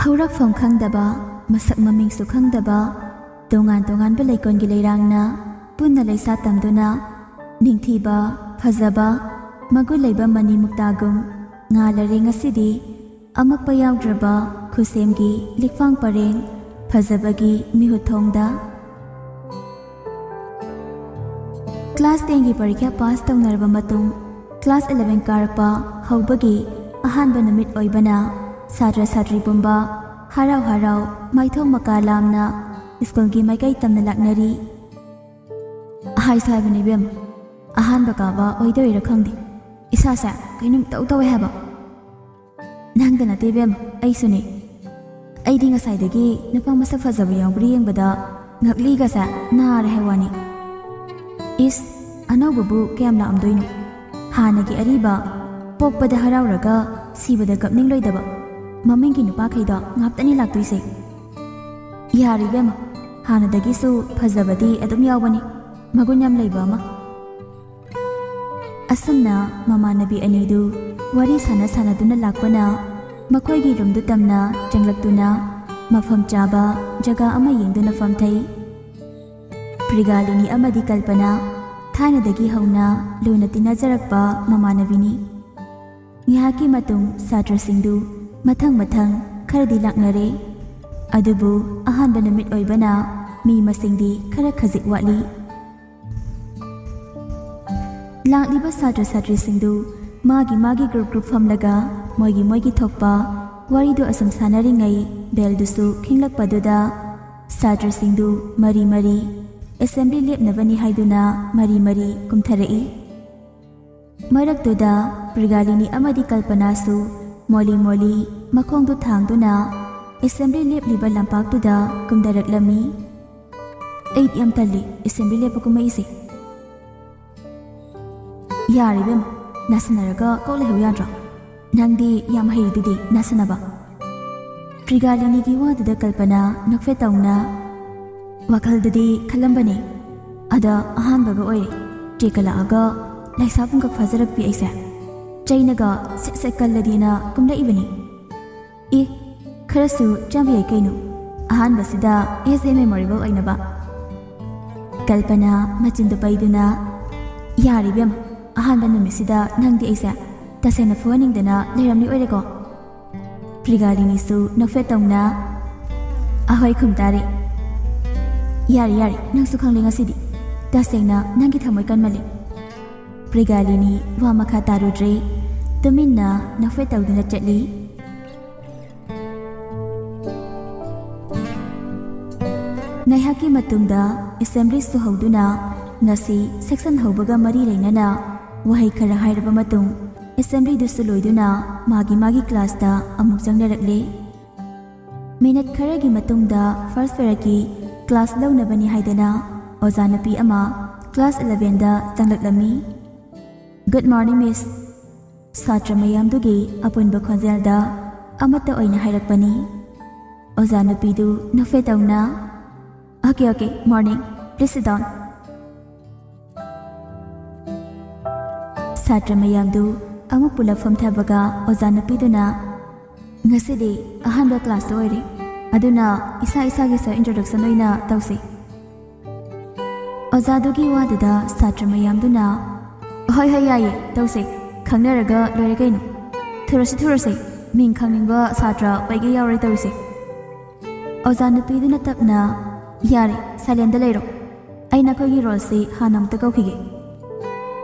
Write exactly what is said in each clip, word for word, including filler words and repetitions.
ꯍꯧꯔꯛꯐꯝ ꯈꯪꯗꯕ, ꯃꯁꯛ ꯃꯃꯤꯡꯁꯨ ꯈꯪꯗꯕ, ꯇꯣꯉꯥꯟ ꯇꯣꯉꯥꯟꯕ ꯂꯩꯀꯣꯜꯒꯤ ꯂꯩꯔꯥꯡꯅ ꯄꯨꯟꯅ ꯂꯩꯁꯥ ꯇꯝꯗꯨꯅ, ꯅꯤꯡꯊꯤꯕ, ꯐꯖꯕ, ꯃꯒꯨꯟ ꯂꯩꯕ ꯃꯅꯤ ꯃꯨꯛꯇꯥꯒꯨꯝ ꯉꯥꯜꯂꯔꯦ ꯉꯁꯤꯗꯤ꯫ ꯑꯃꯛꯄ ꯌꯥꯎꯗ꯭ꯔꯕ ꯈꯨꯠꯁꯦꯝꯒꯤ ꯂꯤꯛꯐꯥꯡ ꯄꯔꯦꯡ, ꯐꯖꯕꯒꯤ ꯃꯤꯍꯨꯠ ꯊꯣꯡꯗ꯫ ꯀ꯭ꯂꯥꯁ ꯇꯦꯟꯒꯤ ꯄꯔꯤꯈ꯭ꯌꯥ ꯄꯥꯁ ꯇꯧꯅꯔꯕ ꯃꯇꯨꯡ, ꯀ꯭ꯂꯥꯁ ꯏꯂꯦꯚꯦꯟ ꯀꯥꯔꯛꯄ ꯍꯧꯕꯒꯤ ꯑꯍꯥꯟꯕ ꯅꯨꯃꯤꯠ ꯑꯣꯏꯕꯅ, ꯁꯥꯇ꯭ꯔ ꯁꯥꯇ꯭ꯔꯤ ꯄꯨꯝꯕ ꯍꯔꯥꯎ ꯍꯔꯥꯎ ꯃꯥꯏꯊꯣꯡ ꯃꯀꯥ ꯂꯥꯝꯅ ꯁ꯭ꯀꯨꯜꯒꯤ ꯃꯥꯏꯀꯩ ꯇꯝꯅ ꯂꯥꯛꯅꯔꯤ꯫ ꯍꯥꯏꯁꯨ ꯍꯥꯏꯕꯅꯤ ꯏꯕꯦꯝ, ꯑꯍꯥꯟꯕ ꯀꯥꯕ ꯑꯣꯏꯗꯣꯏꯔꯥ ꯈꯪꯗꯦ꯫ ꯏꯁꯥꯁꯦ ꯀꯩꯅꯣꯝ ꯏꯇꯧ ꯇꯧꯋꯦ ꯍꯥꯏꯕ꯫ ꯅꯪꯗ ꯅꯠꯇꯦ ꯏꯕꯦꯝ, ꯑꯩꯁꯨꯅꯦ꯫ ꯑꯩꯗꯤ ꯉꯁꯥꯏꯗꯒꯤ ꯅꯨꯄꯥ ꯃꯁꯛ ꯐꯖꯕ ꯌꯥꯎꯕ꯭ꯔꯥ ꯌꯦꯡꯕꯗ ꯉꯛꯂꯤꯒꯁꯦ ꯅꯥꯔꯦ ꯍꯥꯏ ꯋꯥꯅꯤ꯫ ꯏꯁ, ꯑꯅꯧꯕꯕꯨ ꯀꯌꯥꯝ ꯂꯥꯛꯑꯝꯗꯣꯏꯅꯣ? ꯍꯥꯟꯅꯒꯤ ꯑꯔꯤꯕ, ꯄꯣꯛꯄꯗ ꯍꯔꯥꯎꯔꯒ ꯁꯤꯕꯗ ꯀꯞꯅꯤꯡꯂꯣꯏꯗꯕ ꯃꯃꯤꯡꯒꯤ ꯅꯨꯄꯥꯈꯩꯗꯣ ꯉꯥꯛꯇꯅꯤ ꯂꯥꯛꯇꯣꯏꯁꯦ꯫ ꯌꯥꯔꯦ ꯏꯕꯦꯝꯃ, ꯍꯥꯟꯅꯗꯒꯤꯁꯨ ꯐꯖꯕꯗꯤ ꯑꯗꯨꯝ ꯌꯥꯎꯕꯅꯤ, ꯃꯒꯨꯟ ꯌꯥꯝ ꯂꯩꯕ ꯑꯃ꯫ ꯑꯁꯨꯝꯅ ꯃꯃꯥꯟꯅꯕꯤ ꯑꯅꯤꯗꯨ ꯋꯥꯔꯤ ꯁꯥꯟꯅ ꯁꯥꯟꯅꯗꯨꯅ ꯂꯥꯛꯄꯅ, ꯃꯈꯣꯏꯒꯤ ꯔꯨꯝꯗꯨ ꯇꯝꯅ ꯆꯪꯂꯛꯇꯨꯅ ꯃꯐꯝ ꯆꯥꯕ ꯖꯒꯥ ꯑꯃ ꯌꯦꯡꯗꯨꯅ ꯐꯝꯊꯩ꯫ ꯄ꯭ꯔꯤꯒꯥꯂꯤꯅꯤ ꯑꯃꯗꯤ ꯀꯜꯄꯅ ꯊꯥꯏꯅꯗꯒꯤ ꯍꯧꯅ ꯂꯨꯅ ꯇꯤꯟꯅꯖꯔꯛꯄ ꯃꯃꯥꯟꯅꯕꯤꯅꯤ꯫ ꯉꯥꯏꯍꯥꯛꯀꯤ ꯃꯇꯨꯡ ꯁꯥꯇ꯭ꯔꯁꯤꯡꯗꯨ ꯃꯊꯪ ꯃꯊꯪ ꯈꯔꯗꯤ ꯂꯥꯛꯅꯔꯦ꯫ ꯑꯗꯨꯕꯨ ꯑꯍꯥꯟꯕ ꯅꯨꯃꯤꯠ ꯑꯣꯏꯕꯅ ꯃꯤ ꯃꯁꯤꯡꯗꯤ ꯈꯔ ꯈꯖꯤꯛ ꯋꯥꯠꯂꯤ꯫ ꯂꯥꯛꯂꯤꯕ ꯁꯥꯇ꯭ꯔ ꯁꯥꯇ꯭ꯔꯤꯁꯤꯡꯗꯨ ꯃꯥꯒꯤ ꯃꯥꯒꯤ ꯒ꯭ꯔꯨꯞ ꯒ꯭ꯔꯨꯞ ꯐꯝꯂꯒ ꯃꯣꯏꯒꯤ ꯃꯣꯏꯒꯤ ꯊꯣꯛꯄ ꯋꯥꯔꯤꯗꯨ ꯑꯁꯨꯝ ꯁꯥꯟꯅꯔꯤꯉꯩ, ꯕꯦꯜꯗꯨꯁꯨ ꯈꯤꯡꯂꯛꯄꯗꯨꯗ ꯁꯥꯇ꯭ꯔꯁꯤꯡꯗꯨ ꯃꯔꯤ ꯃꯔꯤ ꯑꯦꯁꯦꯝꯕ꯭ꯂꯤ ꯂꯦꯞꯅꯕꯅꯤ ꯍꯥꯏꯗꯨꯅ ꯃꯔꯤ ꯃꯔꯤ ꯀꯨꯝꯊꯔꯛꯏ꯫ ꯃꯔꯛꯇꯨꯗ ꯄ꯭ꯔꯤꯒꯥꯂꯤꯅꯤ ꯑꯃꯗꯤ ꯀꯜꯄꯅꯥꯁꯨ ꯃꯣꯂꯤ ꯃꯣꯂꯤ ꯃꯈꯣꯡꯗꯨ ꯊꯥꯡꯗꯨꯅ ꯑꯦꯁꯦꯝꯕ꯭ꯂꯤ ꯂꯦꯞꯂꯤꯕ ꯂꯝꯄꯥꯛꯇꯨꯗ ꯀꯨꯝꯊꯔꯛꯂꯝꯃꯤ꯫ ꯑꯩꯗꯤ ꯌꯥꯝ ꯇꯜꯂꯤ ꯑꯦꯁꯦꯝꯕ꯭ꯂꯤ ꯂꯦꯞꯄ ꯀꯨꯝꯃꯛꯏꯁꯦ꯫ ꯌꯥꯔꯦ ꯏꯕꯦꯝꯃ, ꯅꯥꯁꯟꯅꯔꯒ ꯀꯣꯛ ꯂꯩꯍꯧ ꯌꯥꯗ꯭ꯔꯣ? ꯅꯪꯗꯤ ꯌꯥꯝ ꯍꯩꯗꯨꯗꯤ ꯅꯥꯁꯟꯅꯕ꯫ ꯄ꯭ꯔꯤꯒꯥꯂꯤꯅꯤꯒꯤ ꯋꯥꯗꯨꯗ ꯀꯜꯄꯅꯥ ꯅꯣꯛꯐꯦꯠ ꯇꯧꯅ, ꯋꯥꯈꯜꯗꯗꯤ ꯈꯜꯂꯝꯕꯅꯦ, ꯑꯗ ꯑꯍꯥꯟꯕꯒ ꯑꯣꯏꯔꯦ ꯇꯦꯛꯀꯠꯂꯛꯑꯒ ꯂꯩꯁꯥ ꯄꯨꯡꯀꯛ ꯐꯥꯖꯔꯛꯄꯤ ꯑꯩꯁꯦ꯫ ꯆꯩꯅꯒ ꯁꯦꯠ ꯁꯦꯠ ꯀꯜꯂꯗꯤꯅ ꯀꯨꯝꯂꯛꯏꯕꯅꯤ꯫ ꯑꯦ, ꯈꯔꯁꯨ ꯆꯥꯕ ꯌꯥꯏ ꯀꯩꯅꯣ, ꯑꯍꯥꯟꯕꯁꯤꯗ ꯍꯦꯟꯅ ꯃꯦꯃꯣꯔꯦꯕꯜ ꯑꯣꯏꯅꯕ꯫ ꯀꯜꯄꯅꯥ ꯃꯆꯤꯟꯗꯨ ꯄꯩꯗꯨꯅ, "ꯌꯥꯔꯦ ꯏꯕꯦꯝꯃ, ꯑꯍꯥꯟꯕ ꯅꯨꯃꯤꯠꯁꯤꯗ ꯅꯪꯗꯤ ꯑꯩꯁꯦ ꯇꯁꯦꯡꯅ ꯐꯨꯍꯟꯅꯤꯡꯗꯅ ꯂꯩꯔꯝꯂꯤ ꯑꯣꯏꯔꯦꯀꯣ?" ꯄ꯭ꯔꯤꯒꯥꯂꯤꯅꯤꯁꯨ ꯅꯣꯛꯐꯦꯠ ꯇꯧꯅ, "ꯑꯍꯣꯏ ꯈꯨꯝ ꯇꯥꯔꯦ꯫ ꯌꯥꯔꯦ ꯌꯥꯔꯦ, ꯅꯪꯁꯨ ꯈꯪꯂꯦ ꯉꯁꯤꯗꯤ꯫ ꯇꯁꯦꯡꯅ ꯅꯪꯒꯤ ꯊꯃꯣꯏ ꯀꯟꯃꯜꯂꯦ꯫" ꯄ꯭ꯔꯤꯒꯥꯂꯤꯅꯤ ꯋꯥ ꯃꯈꯥ ꯇꯥꯔꯨꯗ꯭ꯔꯦ꯫ ꯇꯨꯃꯤꯟꯅ ꯅꯣꯛꯐꯦꯠ ꯇꯧꯗꯨꯅ ꯆꯠꯂꯤ꯫ ꯉꯥꯏꯍꯥꯛꯀꯤ ꯃꯇꯨꯡꯗ ꯑꯦꯁꯦꯝꯕ꯭ꯂꯤꯁꯨ ꯍꯧꯗꯨꯅ ꯉꯁꯤ ꯁꯦꯛꯁꯟ ꯍꯧꯕꯒ ꯃꯔꯤ ꯂꯩꯅꯅ ꯋꯥꯍꯩ ꯈꯔ ꯍꯥꯏꯔꯕ ꯃꯇꯨꯡ ꯑꯦꯁꯦꯝꯕ꯭ꯂꯤꯗꯨꯁꯨ ꯂꯣꯏꯗꯨꯅ ꯃꯥꯒꯤ ꯃꯥꯒꯤ ꯀ꯭ꯂꯥꯁꯇ ꯑꯃꯨꯛ ꯆꯪꯅꯔꯛꯂꯦ꯫ ꯃꯤꯅꯠ ꯈꯔꯒꯤ ꯃꯇꯨꯡꯗ ꯐꯥꯔꯁ ꯄꯦꯔꯠꯀꯤ ꯀ꯭ꯂꯥꯁ ꯂꯧꯅꯕꯅꯤ ꯍꯥꯏꯗꯅ ꯑꯣꯖꯥ ꯅꯨꯄꯤ ꯑꯃ ꯀ꯭ꯂꯥꯁ ꯏꯂꯚꯦꯟꯗ ꯆꯪꯂꯛꯂꯝꯃꯤ꯫ "Good morning, Miss," ꯁꯥꯇ꯭ꯔ ꯃꯌꯥꯝꯗꯨꯒꯤ ꯑꯄꯨꯟꯕ ꯈꯣꯟꯖꯦꯜꯗ ꯑꯃꯠꯇ ꯑꯣꯏꯅ ꯍꯥꯏꯔꯛꯄꯅꯤ꯫ ꯑꯣꯖꯥ ꯅꯨꯄꯤꯗꯨ ꯅꯣꯛꯐꯦꯠ ꯇꯧꯅ, "Okay, okay, morning. Please sit down." ꯁꯥꯇ꯭ꯔ ꯃꯌꯥꯝꯗꯨ ꯑꯃꯨꯛ ꯄꯨꯂꯞ ꯐꯝꯊꯕꯒ ꯑꯣꯖꯥ ꯅꯨꯄꯤꯗꯨꯅ, "ꯉꯁꯤꯗꯤ ꯑꯍꯥꯟꯕ ꯀ꯭ꯂꯥꯁꯁꯨ ꯑꯣꯏꯔꯦ, ꯑꯗꯨꯅ ꯏꯁꯥ ꯏꯁꯥꯒꯤ ꯁꯦꯜꯐ ꯏꯟꯇ꯭ꯔꯣꯗꯛꯁꯟ ꯑꯣꯏꯅ ꯇꯧꯁꯤ꯫" ꯑꯣꯖꯥꯗꯨꯒꯤ ꯋꯥꯗꯨꯗ ꯁꯥꯇ꯭ꯔ ꯃꯌꯥꯝꯗꯨꯅ, "ꯍꯣꯏ ꯍꯣꯏ, ꯌꯥꯏꯌꯦ, ꯇꯧꯁꯦ, ꯈꯪꯅꯔꯒ ꯂꯣꯏꯔꯦ ꯀꯩꯅꯣ꯫ ꯊꯨꯔꯁꯤ ꯊꯨꯔꯁꯤ, ꯃꯤꯡ ꯈꯪꯅꯤꯡꯕ ꯁꯥꯇ꯭ꯔ ꯄꯩꯒꯩ ꯌꯥꯎꯔꯦ ꯇꯧꯔꯤꯁꯦ꯫" ꯑꯣꯖꯥ ꯅꯨꯄꯤꯗꯨꯅ ꯇꯞꯅ, "ꯌꯥꯔꯦ, ꯁꯥꯏꯂꯦꯟꯗ ꯂꯩꯔꯣ, ꯑꯩ ꯅꯈꯣꯏꯒꯤ ꯔꯣꯜꯁꯤ ꯍꯥꯟꯅ ꯑꯃꯨꯛꯇ ꯀꯧꯈꯤꯒꯦ꯫"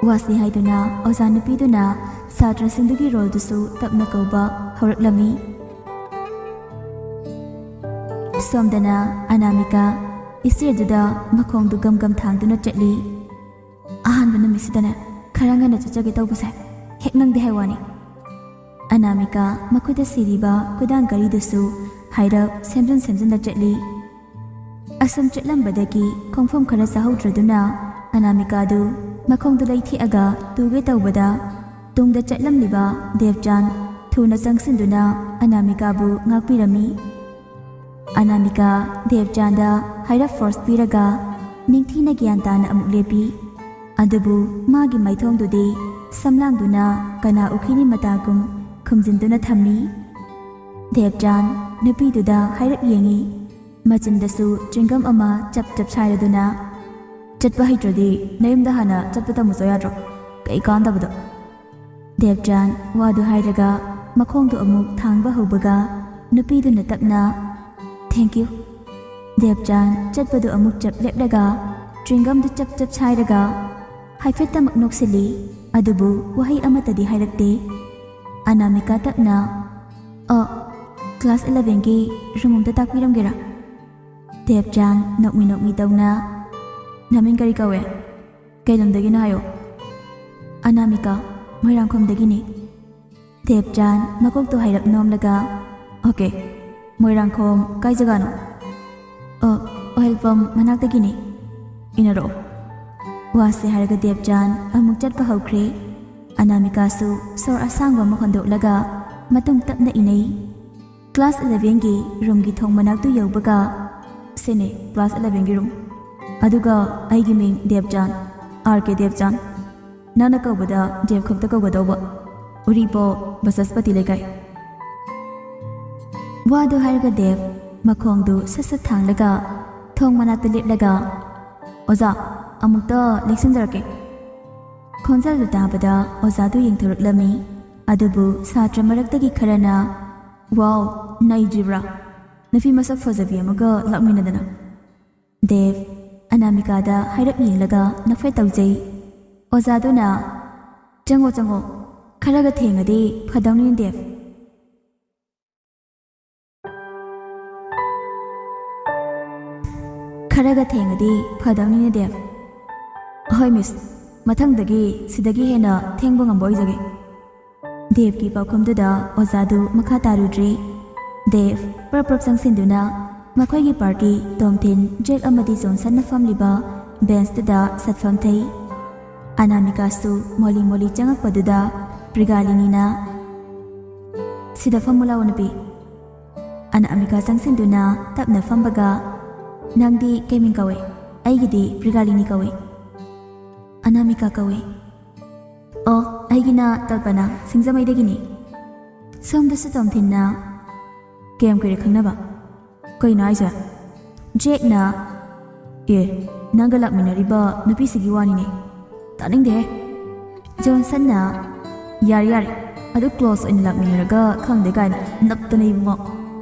ꯋꯥꯁꯤ ꯍꯥꯏꯗꯨꯅ ꯑꯣꯖꯥ ꯅꯨꯄꯤꯗꯨꯅ ꯁꯥꯇ꯭ꯔꯁꯤꯡꯗꯨꯒꯤ ꯔꯣꯜꯗꯨꯁꯨ ꯇꯞꯅ ꯀꯧꯕ ꯍꯧꯔꯛꯂꯝꯃꯤ꯫ ꯁꯣꯝꯗꯅ ꯑꯅꯥꯃꯤꯀꯥ ꯏꯁꯇꯦꯌꯔꯗꯨꯗ ꯃꯈꯣꯡꯗꯨ ꯒꯝ ꯒꯝ ꯊꯥꯡꯗꯨꯅ ꯆꯠꯂꯤ꯫ "ꯑꯍꯥꯟꯕ ꯅꯨꯃꯤꯠꯁꯤꯗꯅꯦ ꯈꯔ ꯉꯟꯅ ꯆꯠꯆꯒꯦ ꯇꯧꯕꯁꯦ ꯍꯦꯛ ꯅꯪꯗꯦ ꯍꯥꯏ ꯋꯥꯅꯤ꯫" ꯑꯅꯥꯃꯤꯀꯥ ꯃꯈꯨꯠꯇ ꯁꯤꯔꯤꯕ ꯈꯨꯗꯥꯡ ꯘꯔꯤꯗꯨꯁꯨ ꯍꯥꯏꯔꯞ ꯁꯦꯝꯖꯤꯟ ꯁꯦꯝꯖꯤꯟꯅ ꯆꯠꯂꯤ꯫ ꯑꯁꯨꯝ ꯆꯠꯂꯝꯕꯗꯒꯤ ꯈꯣꯡꯐꯝ ꯈꯔ ꯆꯥꯍꯧꯗ꯭ꯔꯗꯨꯅ ꯑꯅꯥꯃꯤꯀꯥꯗꯨ ꯃꯈꯣꯡꯗꯨ ꯂꯩꯊꯦꯛꯑꯒ ꯇꯨꯒꯦ ꯇꯧꯕꯗ, ꯇꯨꯡꯗ ꯆꯠꯂꯝꯂꯤꯕ ꯗꯦꯕꯆꯥꯟ ꯊꯨꯅ ꯆꯪꯁꯤꯟꯗꯨꯅ ꯑꯅꯥꯃꯤꯀꯥꯕꯨ ꯉꯥꯛꯄꯤꯔꯝꯃꯤ꯫ ꯑꯅꯥꯃꯤꯀꯥ ꯗꯦꯕꯆꯥꯟꯗ ꯍꯥꯏꯔꯞ ꯐꯣꯔꯁ ꯄꯤꯔꯒ ꯅꯤꯡꯊꯤꯅ ꯒ꯭ꯌꯥꯟ ꯇꯥꯅ ꯑꯃꯨꯛ ꯂꯦꯞꯄꯤ꯫ ꯑꯗꯨꯕꯨ ꯃꯥꯒꯤ ꯃꯥꯏꯊꯣꯡꯗꯨꯗꯤ ꯁꯝꯂꯥꯡꯗꯨꯅ ꯀꯅꯥ ꯎꯈꯤꯅꯤ ꯃꯇꯥꯒꯨꯝ ꯈꯨꯝꯖꯤꯟꯗꯨꯅ ꯊꯝꯃꯤ꯫ ꯗꯦꯕꯆꯥꯟ ꯅꯨꯄꯤꯗꯨꯗ ꯍꯥꯏꯔꯞ ꯌꯦꯡꯉꯤ꯫ ꯃꯆꯤꯟꯗꯁꯨ ꯆ꯭ꯋꯤꯡꯒꯝ ꯑꯃ ꯆꯞ ꯆꯞ ꯁꯥꯏꯔꯗꯨꯅ, "ꯆꯠꯄ ꯍꯩꯇ꯭ꯔꯗꯤ ꯅꯌꯨꯝꯗ ꯍꯥꯟꯅ ꯆꯠꯄ ꯇꯝꯃꯨꯆꯣ ꯌꯥꯗ꯭ꯔꯣ? ꯀꯩ ꯀꯥꯟꯗꯕꯗ?" ꯗꯦꯕꯆꯥꯟ ꯋꯥꯗꯨ ꯍꯥꯏꯔꯒ ꯃꯈꯣꯡꯗꯨ ꯑꯃꯨꯛ ꯊꯥꯡꯕ ꯍꯧꯕꯒ ꯅꯨꯄꯤꯗꯨꯅ ꯇꯞꯅ, "Thank you." ꯗꯦꯕꯆꯥꯟ ꯆꯠꯄꯗꯨ ꯑꯃꯨꯛ ꯆꯞ ꯂꯦꯞꯂꯒ ꯆ꯭ꯋꯤꯡꯒꯝꯗꯨ ꯆꯞ ꯆꯞ ꯁꯥꯏꯔꯒ ꯍꯥꯏꯐꯦꯠꯇꯃꯛ ꯅꯣꯛꯁꯤꯜꯂꯤ, ꯑꯗꯨꯕꯨ ꯋꯥꯍꯩ ꯑꯃꯠꯇꯗꯤ ꯍꯥꯏꯔꯛꯇꯦ꯫ ꯑꯅꯥꯃꯤꯀꯥ ꯇꯞꯅ, "ꯑ, class elevenꯒꯤ room ꯑꯝꯇ ꯇꯥꯛꯄꯤꯔꯝꯒꯦꯔꯥ?" ꯗꯦꯕꯆꯥꯟ ꯅꯣꯛꯃꯤ ꯅꯣꯛꯃꯤ ꯇꯧꯅ, "ꯅꯃꯤꯡ ꯀꯔꯤ ꯀꯧꯋꯦ? ꯀꯩ ꯂꯝꯗꯒꯤꯅꯣ ꯍꯥꯏꯌꯣ?" "ꯑꯅꯥꯃꯤꯀꯥ, ꯃꯣꯏꯔꯥꯡꯈꯣꯝꯗꯒꯤꯅꯤ꯫" ꯗꯦꯕꯆꯥꯟ ꯃꯀꯣꯛꯇꯣ ꯍꯥꯏꯔꯞ ꯅꯣꯝꯂꯒ, "Okay, ꯃꯣꯏꯔꯥꯡꯈꯣꯝ ꯀꯥꯏ ꯖꯒꯥꯅꯣ?" "ꯑꯣ, oil pump ꯃꯅꯥꯛꯇꯒꯤꯅꯤ꯫" "ꯏꯟꯅꯔꯛꯑꯣ꯫" ꯋꯥꯁꯦ ꯍꯥꯏꯔꯒ ꯗꯦꯕꯆꯥꯟ ꯑꯃꯨꯛ ꯆꯠꯄ ꯍꯧꯈ꯭ꯔꯦ꯫ ꯑꯅꯥꯃꯤꯀꯥꯁꯨ ꯁꯣꯔ ꯑꯁꯥꯡꯕ ꯑꯃ ꯍꯣꯟꯗꯣꯛꯂꯒ ꯃꯇꯨꯡ ꯇꯞꯅ ꯏꯅꯩ꯫ Class elevenꯒꯤ roomꯒꯤ ꯊꯣꯡ ꯃꯅꯥꯛꯇꯨ ꯌꯧꯕꯒ, "ꯁꯤꯅꯦ class elevenꯒꯤ room꯫ ꯑꯗꯨꯒ ꯑꯩꯒꯤ ꯃꯤꯡ ꯗꯦꯕꯆꯥꯟ, R K ꯗꯦꯕꯆꯥꯟ꯫ ꯅꯪꯅ ꯀꯧꯕꯗ ꯗꯦꯕ ꯈꯛꯇ ꯀꯧꯒꯗꯧꯕ꯫ ꯎꯔꯤꯄꯣꯛ ꯕꯁꯁꯄꯇꯤ ꯂꯩꯀꯥꯏ꯫" ꯋꯥꯗꯨ ꯍꯥꯏꯔꯒ ꯗꯦꯕ ꯃꯈꯣꯡꯗꯨ ꯁꯠ ꯁꯠ ꯊꯥꯡꯂꯒ ꯊꯣꯡ ꯃꯅꯥꯛꯇ ꯂꯦꯞꯂꯒ, "ꯑꯣꯖꯥ, ꯑꯃꯨꯛꯇ ꯂꯦꯡꯁꯤꯟꯖꯔꯛꯀꯦ꯫" ꯈꯣꯟꯖꯦꯜꯗꯨ ꯇꯥꯕꯗ ꯑꯣꯖꯥꯗꯨ ꯌꯦꯡꯊꯣꯔꯛꯂꯝꯃꯤ꯫ ꯑꯗꯨꯕꯨ ꯁꯥꯇ꯭ꯔ ꯃꯔꯛꯇꯒꯤ ꯈꯔꯅ, "Wow, ꯅꯩꯗ꯭ꯔꯤꯕ꯭ꯔꯥ? ꯅꯨꯄꯤ ꯃꯁꯛ ꯐꯖꯕꯤ ꯑꯃꯒ ꯂꯥꯛꯃꯤꯟꯅꯗꯅ꯫" ꯗꯦꯕ ꯑꯅꯥꯃꯤꯀꯥꯗ ꯍꯥꯏꯔꯞ ꯌꯦꯡꯂꯒ ꯅꯣꯛꯐꯦꯠ ꯇꯧꯖꯩ꯫ ꯑꯣꯖꯥꯗꯨꯅ, "ꯆꯪꯉꯣ, ꯆꯪꯉꯣ, ꯈꯔꯒ ꯊꯦꯡꯉꯗꯤ ꯐꯗꯧꯅꯤ ꯗꯦꯕ꯫ ꯈꯔꯒ ꯊꯦꯡꯉꯗꯤ ꯐꯗꯧꯅꯤꯅꯦ ꯗꯦꯕ꯫" "ꯍꯣꯏ ꯃꯤꯁ, ꯃꯊꯪꯗꯒꯤ ꯁꯤꯗꯒꯤ ꯍꯦꯟꯅ ꯊꯦꯡꯕ ꯉꯝꯕ ꯑꯣꯏꯖꯒꯦ꯫" ꯗꯦꯕꯀꯤ ꯄꯥꯎꯈꯨꯝꯗꯨꯗ ꯑꯣꯖꯥꯗꯨ ꯃꯈꯥ ꯇꯥꯔꯨꯗ꯭ꯔꯦ꯫ ꯗꯦꯕ ꯄ꯭ꯔꯞ ꯄ꯭ꯔꯞ ꯆꯪꯁꯤꯟꯗꯨꯅ ꯃꯈꯣꯏꯒꯤ ꯄꯥꯔꯇꯤ ꯇꯣꯝꯊꯤꯟ, ꯖꯦꯛ ꯑꯃꯗꯤ ꯖꯣꯟꯁꯟꯅ ꯐꯝꯂꯤꯕ ꯕꯦꯟꯁꯇꯨꯗ ꯁꯠ ꯐꯝꯊꯩ꯫ ꯑꯅꯥꯃꯤꯀꯥꯁꯨ ꯃꯣꯂꯤ ꯃꯣꯂꯤ ꯆꯪꯉꯛꯄꯗꯨꯗ ꯄ꯭ꯔꯤꯒꯥꯂꯤꯅꯤꯅ, "ꯁꯤꯗ ꯐꯝꯃꯨ ꯂꯥꯛꯑꯣ ꯅꯨꯄꯤ꯫" ꯑꯅꯥꯃꯤꯀꯥ ꯆꯪꯁꯤꯟꯗꯨꯅ ꯇꯞꯅ ꯐꯝꯕꯒ, "ꯅꯪꯗꯤ ꯀꯩ ꯃꯤꯡ ꯀꯧꯏ?" "ꯑꯩꯒꯤꯗꯤ ꯄ꯭ꯔꯤꯒꯥꯂꯤꯅꯤ ꯀꯧꯏ꯫" "ꯑꯅꯥꯃꯤꯀꯥ ꯀꯧꯏ꯫" "ꯑꯣ, ꯑꯩꯒꯤꯅ ꯀꯜꯄꯅꯥ, ꯁꯤꯡꯖꯃꯩꯗꯒꯤꯅꯤ꯫" ꯁꯣꯝꯗꯁꯨ ꯇꯣꯝꯊꯤꯟꯅ, ꯀꯌꯥꯝ ꯀꯨꯏꯔꯦ ꯈꯪꯅꯕ? ꯀꯩꯅꯣ ꯍꯥꯏꯁꯦ? ꯖꯦꯛꯅ, ꯑꯦ, ꯅꯪꯒ ꯂꯥꯛꯃꯤꯟꯅꯔꯤꯕ ꯅꯨꯄꯤꯁꯤꯒꯤ ꯋꯥꯅꯤꯅꯦ꯫ ꯇꯥꯅꯤꯡꯗꯦꯍꯦ꯫ ꯖꯣꯟꯁꯟꯅ, ꯌꯥꯔꯦ ꯌꯥꯔꯦ, ꯑꯗꯨ ꯀ꯭ꯂꯣꯁ ꯑꯣꯏꯅ ꯂꯥꯛꯃꯤꯟꯅꯔꯒ ꯈꯪꯗꯦ ꯀꯥꯏꯅ ꯅꯞꯇꯅ ꯏꯕꯨꯡꯉꯣ꯫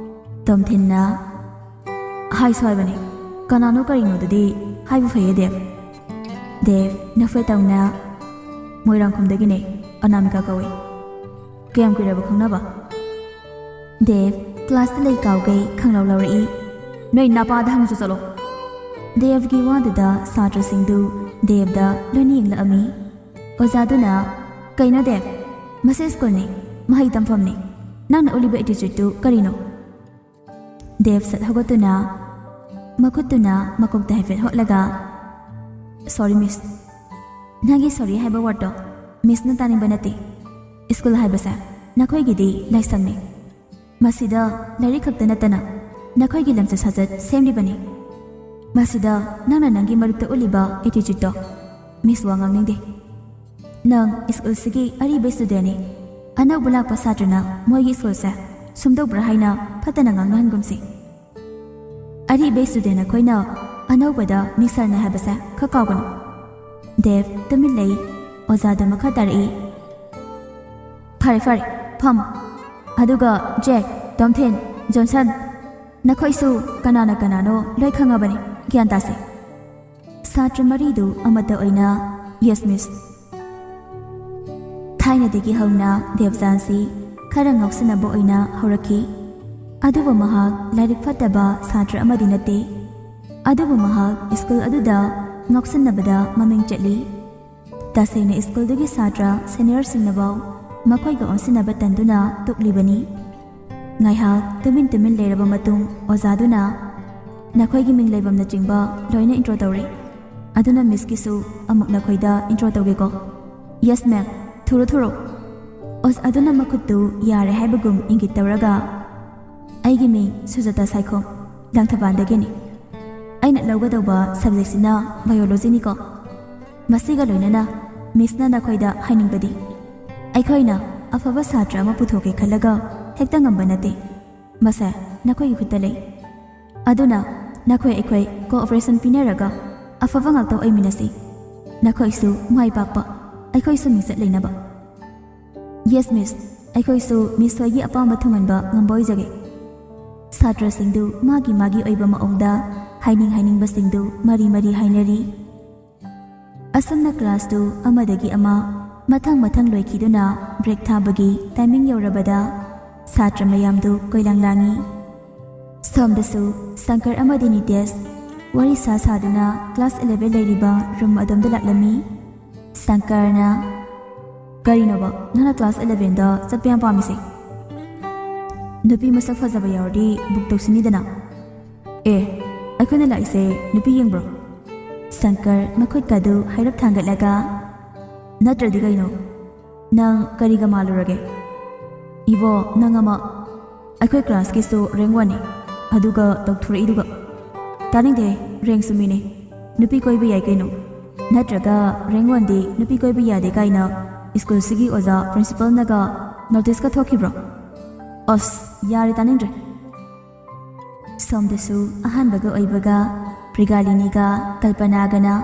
ꯇꯣꯝꯊꯤꯟꯅ, ꯍꯥꯏꯁꯨ ꯍꯥꯏꯕꯅꯦ, ꯀꯅꯥꯅꯣ ꯀꯔꯤꯅꯣꯗꯨꯗꯤ ꯍꯥꯏꯕ ꯐꯩꯌꯦ ꯗꯦꯕ꯫ ꯗꯦꯕ ꯅꯐꯦꯠ ꯇꯧꯅ, ꯃꯣꯏꯔꯥꯡꯈꯣꯝꯗꯒꯤꯅꯦ, ꯑꯅꯥꯃꯤꯀꯥ ꯀꯧꯏ꯫ ꯀꯌꯥꯝ ꯀꯨꯏꯔꯕ ꯈꯪꯅꯕ? ꯗꯦꯕ, ꯀ꯭ꯂꯥꯁꯇ ꯂꯩ ꯀꯥꯎꯒꯩ ꯈꯪꯂꯥꯎ ꯂꯥꯎꯔꯛꯏ꯫ ꯅꯣꯏ ꯅꯄꯥꯗ ꯍꯪꯉꯨꯆꯣ ꯆꯠꯂꯣ꯫ ꯗꯦꯕꯒꯤ ꯋꯥꯗꯨꯗ ꯁꯥꯇ꯭ꯔꯁꯤꯡꯗꯨ ꯗꯦꯕꯗ ꯂꯣꯏꯅ ꯌꯦꯡꯂꯛꯑꯝꯃꯤ꯫ ꯑꯣꯖꯥꯗꯨꯅ, ꯀꯩꯅꯣ ꯗꯦꯕ? ꯃꯁꯤ ꯁ꯭ꯀꯨꯜꯅꯤ, ꯃꯍꯩ ꯇꯝꯐꯝꯅꯤ꯫ ꯅꯪꯅ ꯎꯠꯂꯤꯕ ꯑꯦꯇꯤꯆꯨꯠꯇꯨ ꯀꯔꯤꯅꯣ? ꯗꯦꯕ ꯁꯠ ꯍꯧꯒꯠꯇꯨꯅ, ꯃꯈꯨꯠꯇꯨꯅ ꯃꯀꯣꯛꯇ ꯍꯥꯏꯐꯦꯠ ꯍꯣꯠꯂꯒ, ꯁꯣꯔꯤ ꯃꯤꯁ꯫ ꯅꯪꯒꯤ ꯁꯣꯔꯤ ꯍꯥꯏꯕ ꯋꯥꯔꯗꯇꯣ ꯃꯤꯁꯅ ꯇꯥꯅꯤꯡꯕ ꯅꯠꯇꯦ꯫ ꯁ꯭ꯀꯨꯜ ꯍꯥꯏꯕꯁꯦ ꯅꯈꯣꯏꯒꯤꯗꯤ ꯂꯥꯏꯁꯪꯅꯤ꯫ ꯃꯁꯤꯗ ꯂꯥꯏꯔꯤꯛ ꯈꯛꯇ ꯅꯠꯇꯅ ꯅꯈꯣꯏꯒꯤ ꯂꯝꯆꯠ ꯁꯥꯖꯠ ꯁꯦꯝꯂꯤꯕꯅꯤ꯫ ꯃꯁꯤꯗ ꯅꯪꯅ ꯅꯪꯒꯤ ꯃꯔꯨꯞꯇ ꯎꯠꯂꯤꯕ ꯑꯦꯇꯤꯆꯨꯠꯇꯣ ꯃꯤꯁ ꯋꯥ ꯉꯥꯡꯅꯤꯡꯗꯦ꯫ ꯅꯪ ꯁ꯭ꯀꯨꯜꯁꯤꯒꯤ ꯑꯔꯤꯕ ꯁ꯭ꯇꯨꯗꯦꯟꯅꯤ꯫ ꯑꯅꯧꯕ ꯂꯥꯛꯄ ꯁꯥꯇ꯭ꯔꯅ ꯃꯣꯏꯒꯤ ꯁ꯭ꯀꯨꯜꯁꯦ ꯁꯨꯝꯗꯧꯕ꯭ꯔꯥ ꯍꯥꯏꯅ ꯐꯠꯇꯅ ꯉꯥꯡꯅꯍꯟꯒꯨꯝꯁꯤ꯫ ꯑꯔꯤꯕ ꯁ꯭ꯇꯨꯗꯦꯟ ꯑꯩꯈꯣꯏꯅ ꯑꯅꯧꯕꯗ ꯃꯤꯁ ꯁꯔꯅ ꯍꯥꯏꯕꯁꯦ ꯈꯔ ꯀꯥꯎꯒꯅꯨ꯫ ꯗꯦꯕ ꯇꯨꯃꯤꯟ ꯂꯩ꯫ ꯑꯣꯖꯥꯗ ꯃꯈꯥ ꯇꯥꯔꯛꯏ, ꯐꯔꯦ ꯐꯔꯦ, ꯐꯝ꯫ ꯑꯗꯨꯒ ꯖꯦꯛ, ꯇꯣꯝꯊꯤꯟ, ꯖꯣꯟꯁꯟ, ꯅꯈꯣꯏꯁꯨ ꯀꯅꯥꯅ ꯀꯅꯥꯅꯣ ꯂꯣꯏ ꯈꯪꯉꯕꯅꯤ, ꯒ꯭ꯌꯥꯟ ꯇꯥꯁꯦ꯫ ꯁꯥꯇ꯭ꯔ ꯃꯔꯤꯗꯨ ꯑꯃꯠꯇ ꯑꯣꯏꯅ, ꯌꯦꯁ ꯃꯤꯁ꯫ ꯊꯥꯏꯅꯗꯒꯤ ꯍꯧꯅ ꯗꯦꯕꯖꯥꯟꯁꯤ ꯈꯔ ꯉꯥꯎꯁꯤꯟꯅꯕ ꯑꯣꯏꯅ ꯍꯧꯔꯛꯈꯤ꯫ ꯑꯗꯨꯕꯨ ꯃꯍꯥꯛ ꯂꯥꯏꯔꯤꯛ ꯐꯠꯇꯕ ꯁꯥꯇ꯭ꯔ ꯑꯃꯗꯤ ꯅꯠꯇꯦ꯫ ꯑꯗꯨꯕꯨ ꯃꯍꯥꯛ ꯁ꯭ꯀꯨꯜ ꯑꯗꯨꯗ ꯉꯥꯎꯁꯤꯟꯅꯕꯗ ꯃꯃꯤꯡ ꯆꯠꯂꯤ꯫ ꯇꯁꯦꯡꯅ ꯁ꯭ꯀꯨꯜꯗꯨꯒꯤ ꯁꯥꯇ꯭ꯔ ꯁꯦꯅꯤꯌꯔꯁꯤꯡꯅꯐꯥꯎ ꯃꯈꯣꯏꯒ ꯑꯣꯟꯁꯤꯟꯅꯕ ꯇꯟꯗꯨꯅ ꯇꯣꯛꯂꯤꯕꯅꯤ꯫ ꯉꯥꯏꯍꯥꯛ ꯇꯨꯃꯤꯟ ꯇꯨꯃꯤꯟ ꯂꯩꯔꯕ ꯃꯇꯨꯡ ꯑꯣꯖꯥꯗꯨꯅ, ꯅꯈꯣꯏꯒꯤ ꯃꯤꯡ ꯂꯩꯐꯝꯅꯆꯤꯡꯕ ꯂꯣꯏꯅ ꯏꯟꯇ꯭ꯔꯣ ꯇꯧꯔꯦ꯫ ꯑꯗꯨꯅ ꯃꯤꯁꯀꯤꯁꯨ ꯑꯃꯨꯛ ꯅꯈꯣꯏꯗ ꯏꯟꯇ꯭ꯔꯣ ꯇꯧꯒꯦꯀꯣ꯫ ꯌꯦꯁ ꯃꯦꯝ꯫ ꯊꯨꯔꯣ ꯊꯨꯔꯣ꯫ ꯑꯣꯖꯥꯗꯨꯅ ꯃꯈꯨꯠꯇꯨ ꯌꯥꯔꯦ ꯍꯥꯏꯕꯒꯨꯝ ꯏꯪꯒꯤꯠ ꯇꯧꯔꯒ, ꯑꯩꯒꯤ ꯃꯤꯡ ꯁꯨꯖꯥꯇꯥ ꯁꯥꯏꯈꯣꯝ, ꯂꯥꯡꯊꯕꯥꯜꯗꯒꯤꯅꯤ꯫ ꯑꯩꯅ ꯂꯧꯒꯗꯧꯕ ꯁꯕꯖꯦꯛꯁꯤꯅ ꯕꯥꯏꯑꯣꯂꯣꯖꯤꯅꯤꯀꯣ꯫ ꯃꯁꯤꯒ ꯂꯣꯏꯅꯅ ꯃꯤꯁꯅ ꯅꯈꯣꯏꯗ ꯍꯥꯏꯅꯤꯡꯕꯗꯤ, ꯑꯩꯈꯣꯏꯅ ꯑꯐꯕ ꯁꯥꯇ꯭ꯔ ꯑꯃ ꯄꯨꯊꯣꯛꯀꯦ ꯈꯜꯂꯒ ꯍꯦꯛꯇ ꯉꯝꯕ ꯅꯠꯇꯦ꯫ ꯃꯁꯦ ꯅꯈꯣꯏꯒꯤ ꯈꯨꯠꯇ ꯂꯩ꯫ ꯑꯗꯨꯅ ꯅꯈꯣꯏ ꯑꯩꯈꯣꯏ ꯀꯣꯑꯣꯄꯔꯦꯁꯟ ꯄꯤꯅꯔꯒ ꯑꯐꯕ ꯉꯥꯛꯇ ꯑꯣꯏꯃꯤꯟꯅꯁꯤ꯫ ꯅꯈꯣꯏꯁꯨ ꯃꯥꯏ ꯄꯥꯛꯄ, ꯑꯩꯈꯣꯏꯁꯨ ꯃꯤꯡꯆꯠ ꯂꯩꯅꯕ꯫ ꯌꯦꯁ ꯃꯤꯁ, ꯑꯩꯈꯣꯏꯁꯨ ꯃꯤꯁ ꯍꯣꯏꯒꯤ ꯑꯄꯥꯝꯕ ꯊꯨꯡꯍꯟꯕ ꯉꯝꯕ ꯑꯣꯏꯖꯒꯦ꯫ ꯁꯥꯇ꯭ꯔꯁꯤꯡꯗꯨ ꯃꯥꯒꯤ ꯃꯥꯒꯤ ꯑꯣꯏꯕ ꯃꯑꯣꯡꯗ ꯍꯥꯏꯅꯤꯡ ꯍꯥꯏꯅꯤꯡꯕꯁꯤꯡꯗꯨ ꯃꯔꯤ ꯃꯔꯤ ꯍꯥꯏꯅꯔꯤ꯫ ꯑꯁꯨꯝꯅ ꯀ꯭ꯂꯥꯁꯇꯨ ꯑꯃꯗꯒꯤ ꯑꯃ ꯃꯊꯪ ꯃꯊꯪ ꯂꯣꯏꯈꯤꯗꯨꯅ ꯕ꯭ꯔꯦꯛ ꯊꯥꯕꯒꯤ ꯇꯥꯏꯃꯤꯡ ꯌꯧꯔꯕꯗ ꯁꯥꯇ꯭ꯔ ꯃꯌꯥꯝꯗꯨ ꯀꯣꯏꯂꯥꯡ ꯂꯥꯡꯉꯤ꯫ ꯁꯣꯝꯗꯁꯨ ꯁꯪꯀꯔ ꯑꯃꯗꯤ ꯅꯤꯇꯦꯁ ꯋꯥꯔꯤ ꯁꯥ ꯁꯥꯗꯨꯅ ꯀ꯭ꯂꯥꯁ eleven ꯂꯩꯔꯤꯕ ꯔꯨꯝ ꯑꯗꯣꯝꯗ ꯂꯥꯛꯂꯝꯃꯤ꯫ ꯁꯪꯀꯔꯅ, "ꯀꯔꯤꯅꯣꯕ ꯅꯪꯅ ꯀ꯭ꯂꯥꯁ elevenꯗ ꯆꯠꯄ ꯌꯥꯝ ꯄꯥꯝꯃꯤꯁꯦ? ꯅꯨꯄꯤ ꯃꯁꯛ ꯐꯖꯕ ꯌꯥꯎꯔꯗꯤ ꯕꯨꯛ ꯇꯧꯁꯤꯅꯤꯗꯅ꯫ ꯑꯦ, ꯑꯩꯈꯣꯏꯅ ꯂꯥꯛꯏꯁꯦ ꯅꯨꯄꯤ ꯌꯦꯡꯕ꯭ꯔꯣ?" ꯁꯪꯀꯔ ꯃꯈꯨꯠꯀꯗꯨ ꯍꯥꯏꯔꯞ ꯊꯥꯡꯒꯠꯂꯒ, "ꯅꯠꯇ꯭ꯔꯗꯤ ꯀꯩꯅꯣ? ꯅꯪ ꯀꯔꯤꯒ ꯃꯥꯜꯂꯨꯔꯒꯦ? ꯏꯕꯣ, ꯅꯪ ꯑꯃ ꯑꯩꯈꯣꯏ ꯀ꯭ꯂꯥꯁꯀꯤꯁꯨ ꯔꯦꯡ ꯋꯥꯟꯅꯤ, ꯑꯗꯨꯒ ꯇꯧꯊꯣꯔꯛꯏꯗꯨꯒ꯫ ꯇꯥꯅꯤꯡꯗꯦ, ꯔꯦꯡꯁꯨ ꯃꯤꯅꯦ, ꯅꯨꯄꯤ ꯀꯣꯏꯕ ꯌꯥꯏ ꯀꯩꯅꯣ꯫ ꯅꯠꯇ꯭ꯔꯒ ꯔꯦꯡ ꯋꯥꯟꯗꯤ ꯅꯨꯄꯤ ꯀꯣꯏꯕ ꯌꯥꯗꯦ ꯀꯥꯏꯅ ꯁ꯭ꯀꯨꯜꯁꯤꯒꯤ ꯑꯣꯖꯥ ꯄ꯭ꯔꯤꯟꯁꯤꯄꯜꯅꯒ ꯅꯣꯇꯤꯁꯀ ꯊꯣꯛꯈꯤꯕ꯭ꯔꯣ? ꯑꯁ, ꯌꯥꯔꯦ, ꯇꯥꯅꯤꯡꯗ꯭ꯔꯦ꯫" ꯁꯣꯝꯗꯁꯨ ꯑꯍꯥꯟꯕꯒ ꯑꯣꯏꯕꯒ ꯄ꯭ꯔꯤꯒꯥꯂꯤꯅꯤꯒ ꯀꯜꯄꯅꯥꯒꯅ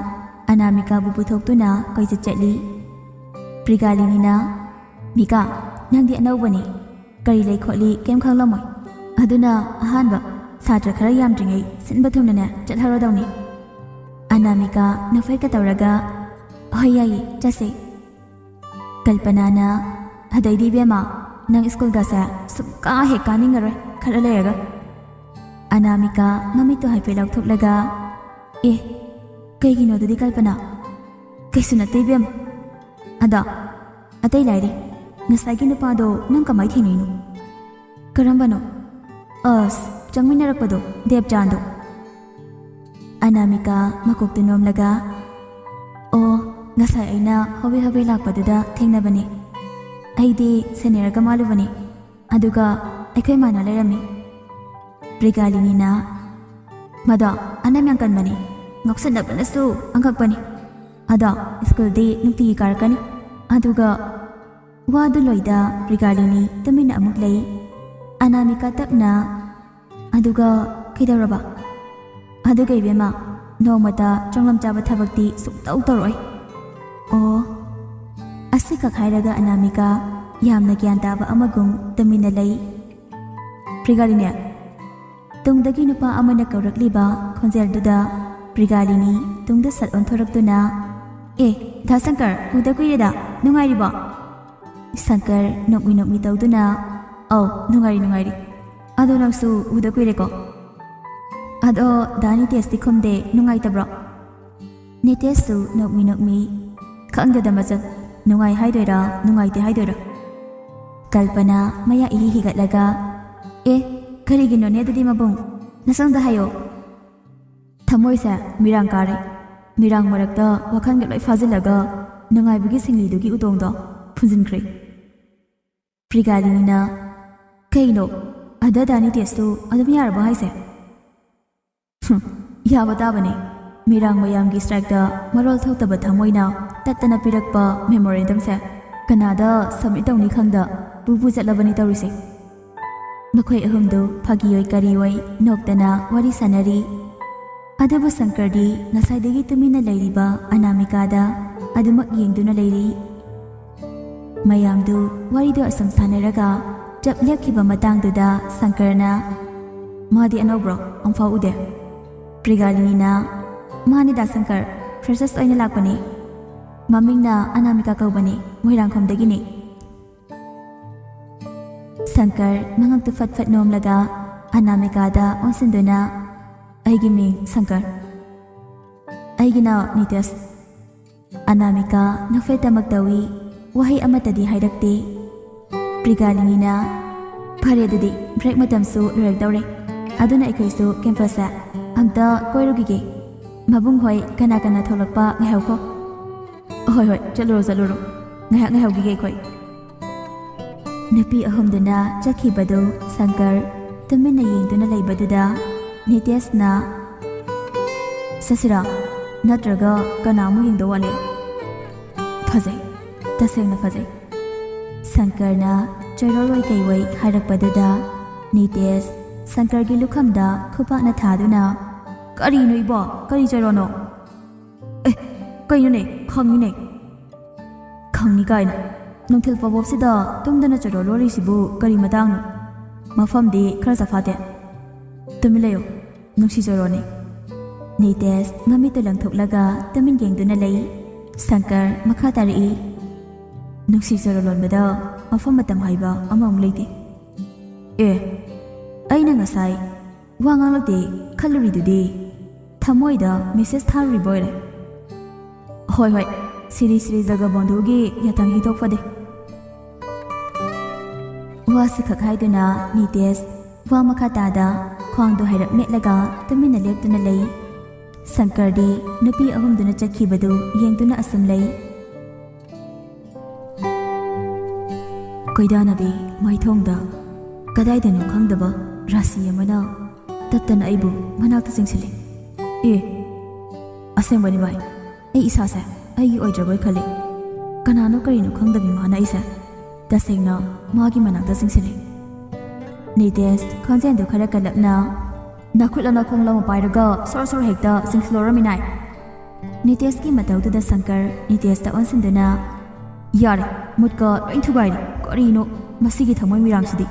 ꯑꯅꯥꯃꯤꯀꯥꯕꯨ ꯄꯨꯊꯣꯛꯇꯨꯅ ꯀꯣꯏꯆꯠ ꯆꯠꯂꯤ꯫ ꯄ꯭ꯔꯤꯒꯥꯂꯤꯅꯤꯅ, "ꯃꯤꯀꯥ, ꯅꯪꯗꯤ ꯑꯅꯧꯕꯅꯤ, ꯀꯔꯤ ꯂꯩ ꯈꯣꯠꯂꯤ ꯀꯩꯝ ꯈꯪꯂꯝꯃꯣꯏ꯫ ꯑꯗꯨꯅ ꯑꯍꯥꯟꯕ ꯁꯥꯇ꯭ꯔ ꯈꯔ ꯌꯥꯝꯗ꯭ꯔꯤꯉꯩ ꯁꯤꯟꯕ ꯊꯨꯡꯅꯅꯦ ꯆꯠꯍꯧꯔꯗꯧꯅꯤ꯫" ꯑꯅꯥꯃꯤꯀꯥ ꯅꯣꯛꯐꯦꯠꯀ ꯇꯧꯔꯒ, "ꯍꯣꯏ, ꯌꯥꯏꯌꯦ, ꯆꯠꯁꯦ꯫" ꯀꯜꯄꯅꯥꯅ, "ꯑꯗꯩꯗꯤ ꯏꯕꯦꯝꯃ, ꯅꯪ ꯁ꯭ꯀꯨꯜꯒꯁꯦ ꯁꯨꯡꯀꯥ ꯍꯦꯛ ꯀꯥꯅꯤꯡꯉꯔꯣꯏ ꯈꯔ ꯂꯩꯔꯒ꯫" ꯑꯅꯥꯃꯤꯀꯥ ꯃꯃꯤꯠꯇꯣ ꯍꯥꯏꯐꯦꯠ ꯂꯥꯎꯊꯣꯛꯂꯒ, "ꯑꯦ, ꯀꯩꯒꯤꯅꯣ ꯑꯗꯨꯗꯤ ꯀꯜꯄꯅꯥ?" "ꯀꯩꯁꯨ ꯅꯠꯇꯦ ꯏꯕꯦꯝꯃ꯫ ꯑꯗꯣ ꯑꯇꯩ ꯂꯥꯏꯔꯤ, ꯉꯁꯥꯏꯒꯤ ꯅꯨꯄꯥꯗꯣ ꯅꯪ ꯀꯃꯥꯏ ꯊꯦꯡꯅꯩꯅꯣ?" "ꯀꯔꯝꯕꯅꯣ?" "ꯑꯁ, ꯆꯪꯃꯤꯟꯅꯔꯛꯄꯗꯣ, ꯗꯦꯕꯆꯥꯟꯗꯣ꯫" ꯑꯅꯥꯃꯤꯀꯥ ꯃꯀꯣꯛꯇꯨ ꯅꯣꯝꯂꯒ, "ꯑꯣ, ꯉꯁꯥꯏ ꯑꯩꯅ ꯍꯣꯕꯦ ꯍꯣꯕꯦ ꯂꯥꯛꯄꯗꯨꯗ ꯊꯦꯡꯅꯕꯅꯦ꯫ ꯑꯩꯗꯤ ꯁꯦꯅꯤꯌꯔꯒ ꯃꯥꯜꯂꯨꯕꯅꯦ, ꯑꯗꯨꯒ ꯑꯩꯈꯣꯏ ꯃꯥꯅ ꯂꯩꯔꯝꯃꯤ꯫" ꯄ꯭ꯔꯤꯒꯥꯂꯤꯅꯤꯅ, "ꯃꯗꯣ ꯑꯅꯝ ꯌꯥꯝ ꯀꯟꯕꯅꯦ, ꯉꯥꯎꯁꯟꯅꯕꯅꯁꯨ ꯑꯉꯛꯄꯅꯦ꯫ ꯑꯗꯣ ꯁ꯭ꯀꯨꯜꯗꯤ ꯅꯨꯡꯇꯤꯒꯤ ꯀꯥꯔꯛꯀꯅꯤ꯫" ꯑꯗꯨꯒ ꯋꯥꯗꯨ ꯂꯣꯏꯗ ꯄ꯭ꯔꯤꯒꯥꯂꯤꯅꯤ ꯇꯨꯃꯤꯟꯅ ꯑꯃꯨꯛ ꯂꯩ꯫ ꯑꯅꯥꯃꯤꯀꯥ ꯇꯞꯅ, "ꯑꯗꯨꯒ ꯀꯩꯗꯧꯔꯕ?" "ꯑꯗꯨꯒ ꯏꯕꯦꯝꯃ, ꯅꯣꯡꯃꯇ ꯆꯣꯡꯂꯝ ꯆꯥꯕ ꯊꯕꯛꯇꯤ ꯁꯨꯡꯇꯧ ꯇꯧꯔꯛꯑꯣꯏ꯫" "ꯑꯣ꯫" ꯑꯁꯤꯈꯛ ꯍꯥꯏꯔꯒ ꯑꯅꯥꯃꯤꯀꯥ ꯌꯥꯝꯅ ꯒ꯭ꯌꯥꯟ ꯇꯥꯕ ꯑꯃꯒꯨꯝ ꯇꯨꯃꯤꯟꯅ ꯂꯩ꯫ "ꯄ꯭ꯔꯤꯒꯥꯂꯤꯅꯤ!" ꯇꯨꯡꯗꯒꯤ ꯅꯨꯄꯥ ꯑꯃꯅ ꯀꯧꯔꯛꯂꯤꯕ ꯈꯣꯟꯖꯦꯜꯗꯨꯗ ꯄ꯭ꯔꯤꯒꯥꯂꯤꯅꯤ ꯇꯨꯡꯗ ꯁꯠ ꯑꯣꯟꯊꯣꯔꯛꯇꯨꯅ, "ꯑꯦ, ꯗꯥ ꯁꯪꯀꯔ, ꯎꯗ ꯀꯨꯏꯔꯦꯗ, ꯅꯨꯡꯉꯥꯏꯔꯤꯕꯣ?" ꯁꯪꯀꯔ ꯅꯣꯛꯃꯤ ꯅꯣꯛꯃꯤ ꯇꯧꯗꯨꯅ, "ꯑꯧ, ꯅꯨꯡꯉꯥꯏꯔꯤ, ꯅꯨꯡꯉꯥꯏꯔꯤ꯫ ꯑꯗꯣ ꯅꯪꯁꯨ ꯎꯗ ꯀꯨꯏꯔꯦꯀꯣ꯫ ꯑꯗꯣ ꯗꯥ ꯅꯤꯇꯦꯁꯇꯤ ꯈꯨꯝꯗꯦ, ꯅꯨꯡꯉꯥꯏꯇꯕ꯭ꯔꯣ?" ꯅꯤꯇꯦꯁꯁꯨ ꯅꯣꯛꯃꯤ ꯅꯣꯛꯃꯤ, "ꯈꯪꯗꯦꯗ ꯃꯆꯟ, ꯅꯨꯡꯉꯥꯏ ꯍꯥꯏꯗꯣꯏꯔꯥ ꯅꯨꯡꯉꯥꯏꯇꯦ ꯍꯥꯏꯗꯣꯏꯔꯥ?" ꯀꯜꯄꯅꯥ ꯃꯌꯥ ꯏꯍꯤ ꯍꯤꯒꯠꯂꯒ, "ꯑꯦ, ꯀꯔꯤꯒꯤꯅꯣꯅꯦ ꯑꯗꯨꯗꯤ ꯃꯕꯨꯡ? ꯅꯁꯪꯗ ꯍꯥꯏꯌꯣ꯫" ꯊꯃꯣꯏꯁꯦ ꯃꯤꯔꯥꯡ ꯀꯥꯔꯦ꯫ ꯃꯤꯔꯥꯡ ꯃꯔꯛꯇ ꯋꯥꯈꯜꯒ ꯂꯣꯏ ꯐꯥꯖꯤꯜꯂꯒ ꯅꯨꯡꯉꯥꯏꯕꯒꯤ ꯁꯤꯡꯂꯤꯗꯨꯒꯤ ꯎꯇꯣꯡꯗꯣ ꯐꯨꯟꯖꯤꯟꯈ꯭ꯔꯦ꯫ ꯄ꯭ꯔꯤꯒꯥꯂꯤꯅꯤꯅ, "ꯀꯩꯅꯣ? ꯑꯗ ꯗꯥ ꯅꯤꯇꯦꯁꯇꯨ ꯑꯗꯨꯝ ꯌꯥꯔꯕꯣ ꯍꯥꯏꯁꯦ?" "ꯍꯨꯝ, ꯌꯥꯕ ꯇꯥꯕꯅꯦ꯫ ꯃꯤꯔꯥꯡ ꯃꯌꯥꯝꯒꯤ ꯁ꯭ꯇ꯭ꯔꯥꯏꯛꯇ ꯃꯔꯣꯜ ꯊꯣꯛꯇꯕ ꯊꯃꯣꯏꯅ ꯇꯠꯇꯅ ꯄꯤꯔꯛꯄ ꯃꯦꯃꯣꯔꯦꯟꯗꯝꯁꯦ ꯀꯅꯥꯗ ꯁꯕꯃꯤꯠ ꯇꯧꯅꯤ ꯈꯪꯗ ꯄꯨ ꯄꯨ ꯆꯠꯂꯕꯅꯤ ꯇꯧꯔꯤꯁꯦ꯫" ꯃꯈꯣꯏ ꯑꯍꯨꯝꯗꯨ ꯐꯥꯒꯤ ꯑꯣꯏ ꯀꯔꯤ ꯑꯣꯏ ꯅꯣꯛꯇꯅ ꯋꯥꯔꯤ ꯁꯥꯟꯅꯔꯤ꯫ ꯑꯗꯨꯕꯨ ꯁꯪꯀꯔꯗꯤ ꯉꯁꯥꯏꯗꯒꯤ ꯇꯨꯃꯤꯟꯅ ꯂꯩꯔꯤꯕ ꯑꯅꯥꯃꯤꯀꯥꯗ ꯑꯗꯨꯃꯛ ꯌꯦꯡꯗꯨꯅ ꯂꯩꯔꯤ꯫ ꯃꯌꯥꯝꯗꯨ ꯋꯥꯔꯤꯗꯨ ꯑꯁꯨꯝ ꯁꯥꯟꯅꯔꯒ ꯆꯞ ꯂꯦꯞꯈꯤꯕ ꯃꯇꯥꯡꯗꯨꯗ ꯁꯪꯀꯔꯅ, "ꯃꯥꯗꯤ ꯑꯅꯧꯕ꯭ꯔꯣ? ꯑꯝꯐꯥꯎ ꯎꯗꯦ꯫" ꯄ꯭ꯔꯤꯒꯥꯂꯤꯅꯤꯅ, "ꯃꯥꯅꯤꯗ ꯁꯪꯀꯔ, ꯐ꯭ꯔꯦꯁꯔꯁ ꯑꯣꯏꯅ ꯂꯥꯛꯄꯅꯤ꯫ ꯃꯃꯤꯡꯅ ꯑꯅꯥꯃꯤꯀꯥ ꯀꯧꯕꯅꯤ, ꯃꯣꯏꯔꯥꯡꯈꯣꯝꯗꯒꯤꯅꯤ꯫" ꯁꯪꯀꯔ ꯃꯉꯛꯇꯨ ꯐꯠ ꯐꯠ ꯅꯣꯝꯂꯒ ꯑꯅꯥꯃꯤꯀꯥꯗ ꯑꯣꯟꯁꯤꯟꯗꯨꯅ, "ꯑꯩꯒꯤ ꯃꯤꯡ ꯁꯪꯀꯔ꯫" "ꯑꯩꯒꯤꯅ ꯅꯤꯇꯦꯁ꯫" ꯑꯅꯥꯃꯤꯀꯥ ꯅꯣꯛꯐꯦꯠꯇꯃꯛ ꯇꯧꯏ, ꯋꯥꯍꯩ ꯑꯃꯠꯇꯗꯤ ꯍꯥꯏꯔꯛꯇꯦ꯫ ꯄ꯭ꯔꯤꯒꯥꯂꯤꯅꯤꯅ, "ꯐꯔꯦ ꯑꯗꯨꯗꯤ, ꯕ꯭ꯔꯦꯛ ꯃꯇꯝꯁꯨ ꯂꯣꯏꯔꯛꯇꯧꯔꯦ, ꯑꯗꯨꯅ ꯑꯩꯈꯣꯏꯁꯨ ꯀꯦꯝꯄꯁꯁꯦ ꯑꯝꯇ ꯀꯣꯏꯔꯨꯈꯤꯒꯦ꯫ ꯃꯕꯨꯡ ꯍꯣꯏ ꯀꯅꯥ ꯀꯅꯥ ꯊꯣꯛꯂꯛꯄ ꯉꯥꯏꯍꯧꯀꯣ꯫" "ꯍꯣꯏ ꯍꯣꯏ, ꯆꯠꯂꯨꯔꯣ ꯆꯠꯂꯨꯔꯣ, ꯉꯥꯏꯍꯥꯛ ꯉꯥꯏꯍꯧꯈꯤꯒꯦ ꯑꯩꯈꯣꯏ꯫" ꯅꯨꯄꯤ ꯑꯍꯨꯝꯗꯨꯅ ꯆꯠꯈꯤꯕꯗꯨ ꯁꯪꯀꯔ ꯇꯨꯃꯤꯟꯅ ꯌꯦꯡꯗꯨꯅ ꯂꯩꯕꯗꯨꯗ ꯅꯤꯇꯦꯁꯅ, "ꯆꯠꯁꯤꯔꯥ? ꯅꯠꯇ꯭ꯔꯒ ꯀꯅꯥ ꯑꯃꯨꯛ ꯌꯦꯡꯗꯧ ꯋꯥꯠꯂꯤ?" "ꯐꯖꯩ, ꯇꯁꯦꯡꯅ ꯐꯖꯩ꯫" ꯁꯪꯀꯔꯅ ꯆꯣꯏꯔꯣꯜ ꯑꯣꯏ ꯀꯩ ꯑꯣꯏ ꯍꯥꯏꯔꯛꯄꯗꯨꯗ ꯅꯤꯇꯦꯁ ꯁꯪꯀꯔꯒꯤ ꯂꯨꯈꯝꯗ ꯈꯨꯄꯥꯛꯅ ꯊꯥꯗꯨꯅ, "ꯀꯔꯤꯅꯣ ꯏꯕꯣ? ꯀꯔꯤ ꯆꯣꯏꯔꯣꯅꯣ?" "ꯑꯦ, ꯀꯩꯅꯣꯅꯦ? ꯈꯪꯉꯤꯅꯦ꯫" "ꯈꯪꯉꯤ ꯀꯥꯏꯅ? ꯅꯨꯡꯊꯤꯜ ꯄꯣꯕꯣꯞꯁꯤꯗ ꯇꯨꯝꯗꯅ ꯆꯣꯏꯔꯣ ꯂꯣꯜꯂꯤꯁꯤꯕꯨ ꯀꯔꯤ ꯃꯇꯥꯡꯅꯣ? ꯃꯐꯝꯗꯤ ꯈꯔ ꯆꯐꯥꯠꯇꯦ꯫ ꯇꯨꯃꯤꯟ ꯂꯩꯌꯨ, ꯅꯨꯡꯁꯤ ꯆꯣꯏꯔꯣꯅꯦ꯫" ꯅꯤꯇꯦꯁ ꯃꯃꯤꯠꯇꯨ ꯂꯪꯊꯣꯛꯂꯒ ꯇꯨꯃꯤꯟ ꯌꯦꯡꯗꯨꯅ ꯂꯩ꯫ ꯁꯪꯀꯔ ꯃꯈꯥ ꯇꯥꯔꯛꯏ, "ꯅꯨꯡꯁꯤ ꯆꯣꯏꯔꯣ ꯂꯣꯟꯕꯗ ꯃꯐꯝ ꯃꯇꯝ ꯍꯥꯏꯕ ꯑꯃꯃꯨꯛ ꯂꯩꯇꯦ꯫ ꯑꯦ, ꯑꯩꯅ ꯉꯁꯥꯏ ꯋꯥ ꯉꯥꯡꯂꯛꯇꯦ ꯈꯜꯂꯨꯔꯤꯗꯨꯗꯤ ꯊꯃꯣꯏꯗ ꯃꯦꯁꯦꯖ ꯊꯥꯔꯨꯔꯤꯕ ꯑꯣꯏꯔꯦ꯫ ꯍꯣꯏ, ꯍꯣꯏ, ꯁꯤꯔꯤ ꯁꯤꯔꯤ ꯖꯒꯕꯣꯟꯙꯨꯒꯤ ꯌꯥꯊꯪ ꯍꯤꯊꯣꯛ ꯐꯗꯦ꯫" ꯋꯥꯁꯤ ꯈꯛ ꯍꯥꯏꯗꯨꯅ ꯅꯤꯇꯦꯁ ꯋꯥ ꯃꯈꯥ ꯇꯥꯗ ꯈ꯭ꯋꯥꯡꯗꯣ ꯍꯥꯏꯔꯞ ꯃꯦꯠꯂꯒ ꯇꯨꯃꯤꯟꯅ ꯂꯦꯞꯇꯨꯅ ꯂꯩ꯫ ꯁꯪꯀꯔꯗꯤ ꯅꯨꯄꯤ ꯑꯍꯨꯝꯗꯨꯅ ꯆꯠꯈꯤꯕꯗꯨ ꯌꯦꯡꯗꯨꯅ ꯑꯁꯨꯝ ꯂꯩ꯫ ꯀꯣꯏꯗꯥꯅꯕꯤ ꯃꯥꯏꯊꯣꯡꯗ ꯀꯗꯥꯏꯗꯅꯣ ꯈꯪꯗꯕ ꯔꯥꯁꯤ ꯑꯃꯅ ꯇꯠꯇꯅ ꯑꯩꯕꯨ ꯃꯅꯥꯛꯇ ꯆꯤꯡꯁꯤꯜꯂꯤ꯫ ꯑꯦ, ꯑꯁꯦꯡꯕꯅꯤ ꯚꯥꯏ, ꯑꯩ ꯏꯁꯥꯁꯦ ꯑꯩꯒꯤ ꯑꯣꯏꯗ꯭ꯔꯕꯣꯏ ꯈꯜꯂꯤ꯫ ꯀꯅꯥꯅꯣ ꯀꯔꯤꯅꯣ ꯈꯪꯗꯕꯤ ꯃꯥꯅ ꯑꯩꯁꯦ ꯇꯁꯦꯡꯅ ꯃꯥꯒꯤ ꯃꯅꯥꯛꯇ ꯆꯤꯡꯁꯤꯜꯂꯤ꯫ ꯅꯤꯇꯦꯁ ꯈꯣꯟꯖꯦꯜꯗꯨ ꯈꯔ ꯀꯜꯂꯞꯅ, "ꯅꯈꯨꯠ ꯑꯃ ꯈꯣꯡ ꯑꯃ ꯄꯥꯏꯔꯒ ꯁꯣꯔ ꯁꯣꯔ ꯍꯦꯛꯇ ꯆꯤꯡꯁꯤꯜꯂꯣꯔꯃꯤꯅꯥꯏ꯫" ꯅꯤꯇꯦꯁꯀꯤ ꯃꯇꯧꯗꯨꯗ ꯁꯪꯀꯔ ꯅꯤꯇꯦꯁꯇ ꯑꯣꯟꯁꯤꯟꯗꯨꯅ, "ꯌꯥꯔꯦ, ꯃꯨꯠꯀ ꯂꯣꯏ ꯊꯨꯒꯥꯏꯔꯦ꯫ ꯀꯔꯤꯅꯣ ꯃꯁꯤꯒꯤ ꯊꯃꯣꯏ ꯃꯤꯔꯥꯡꯁꯤꯗꯤ?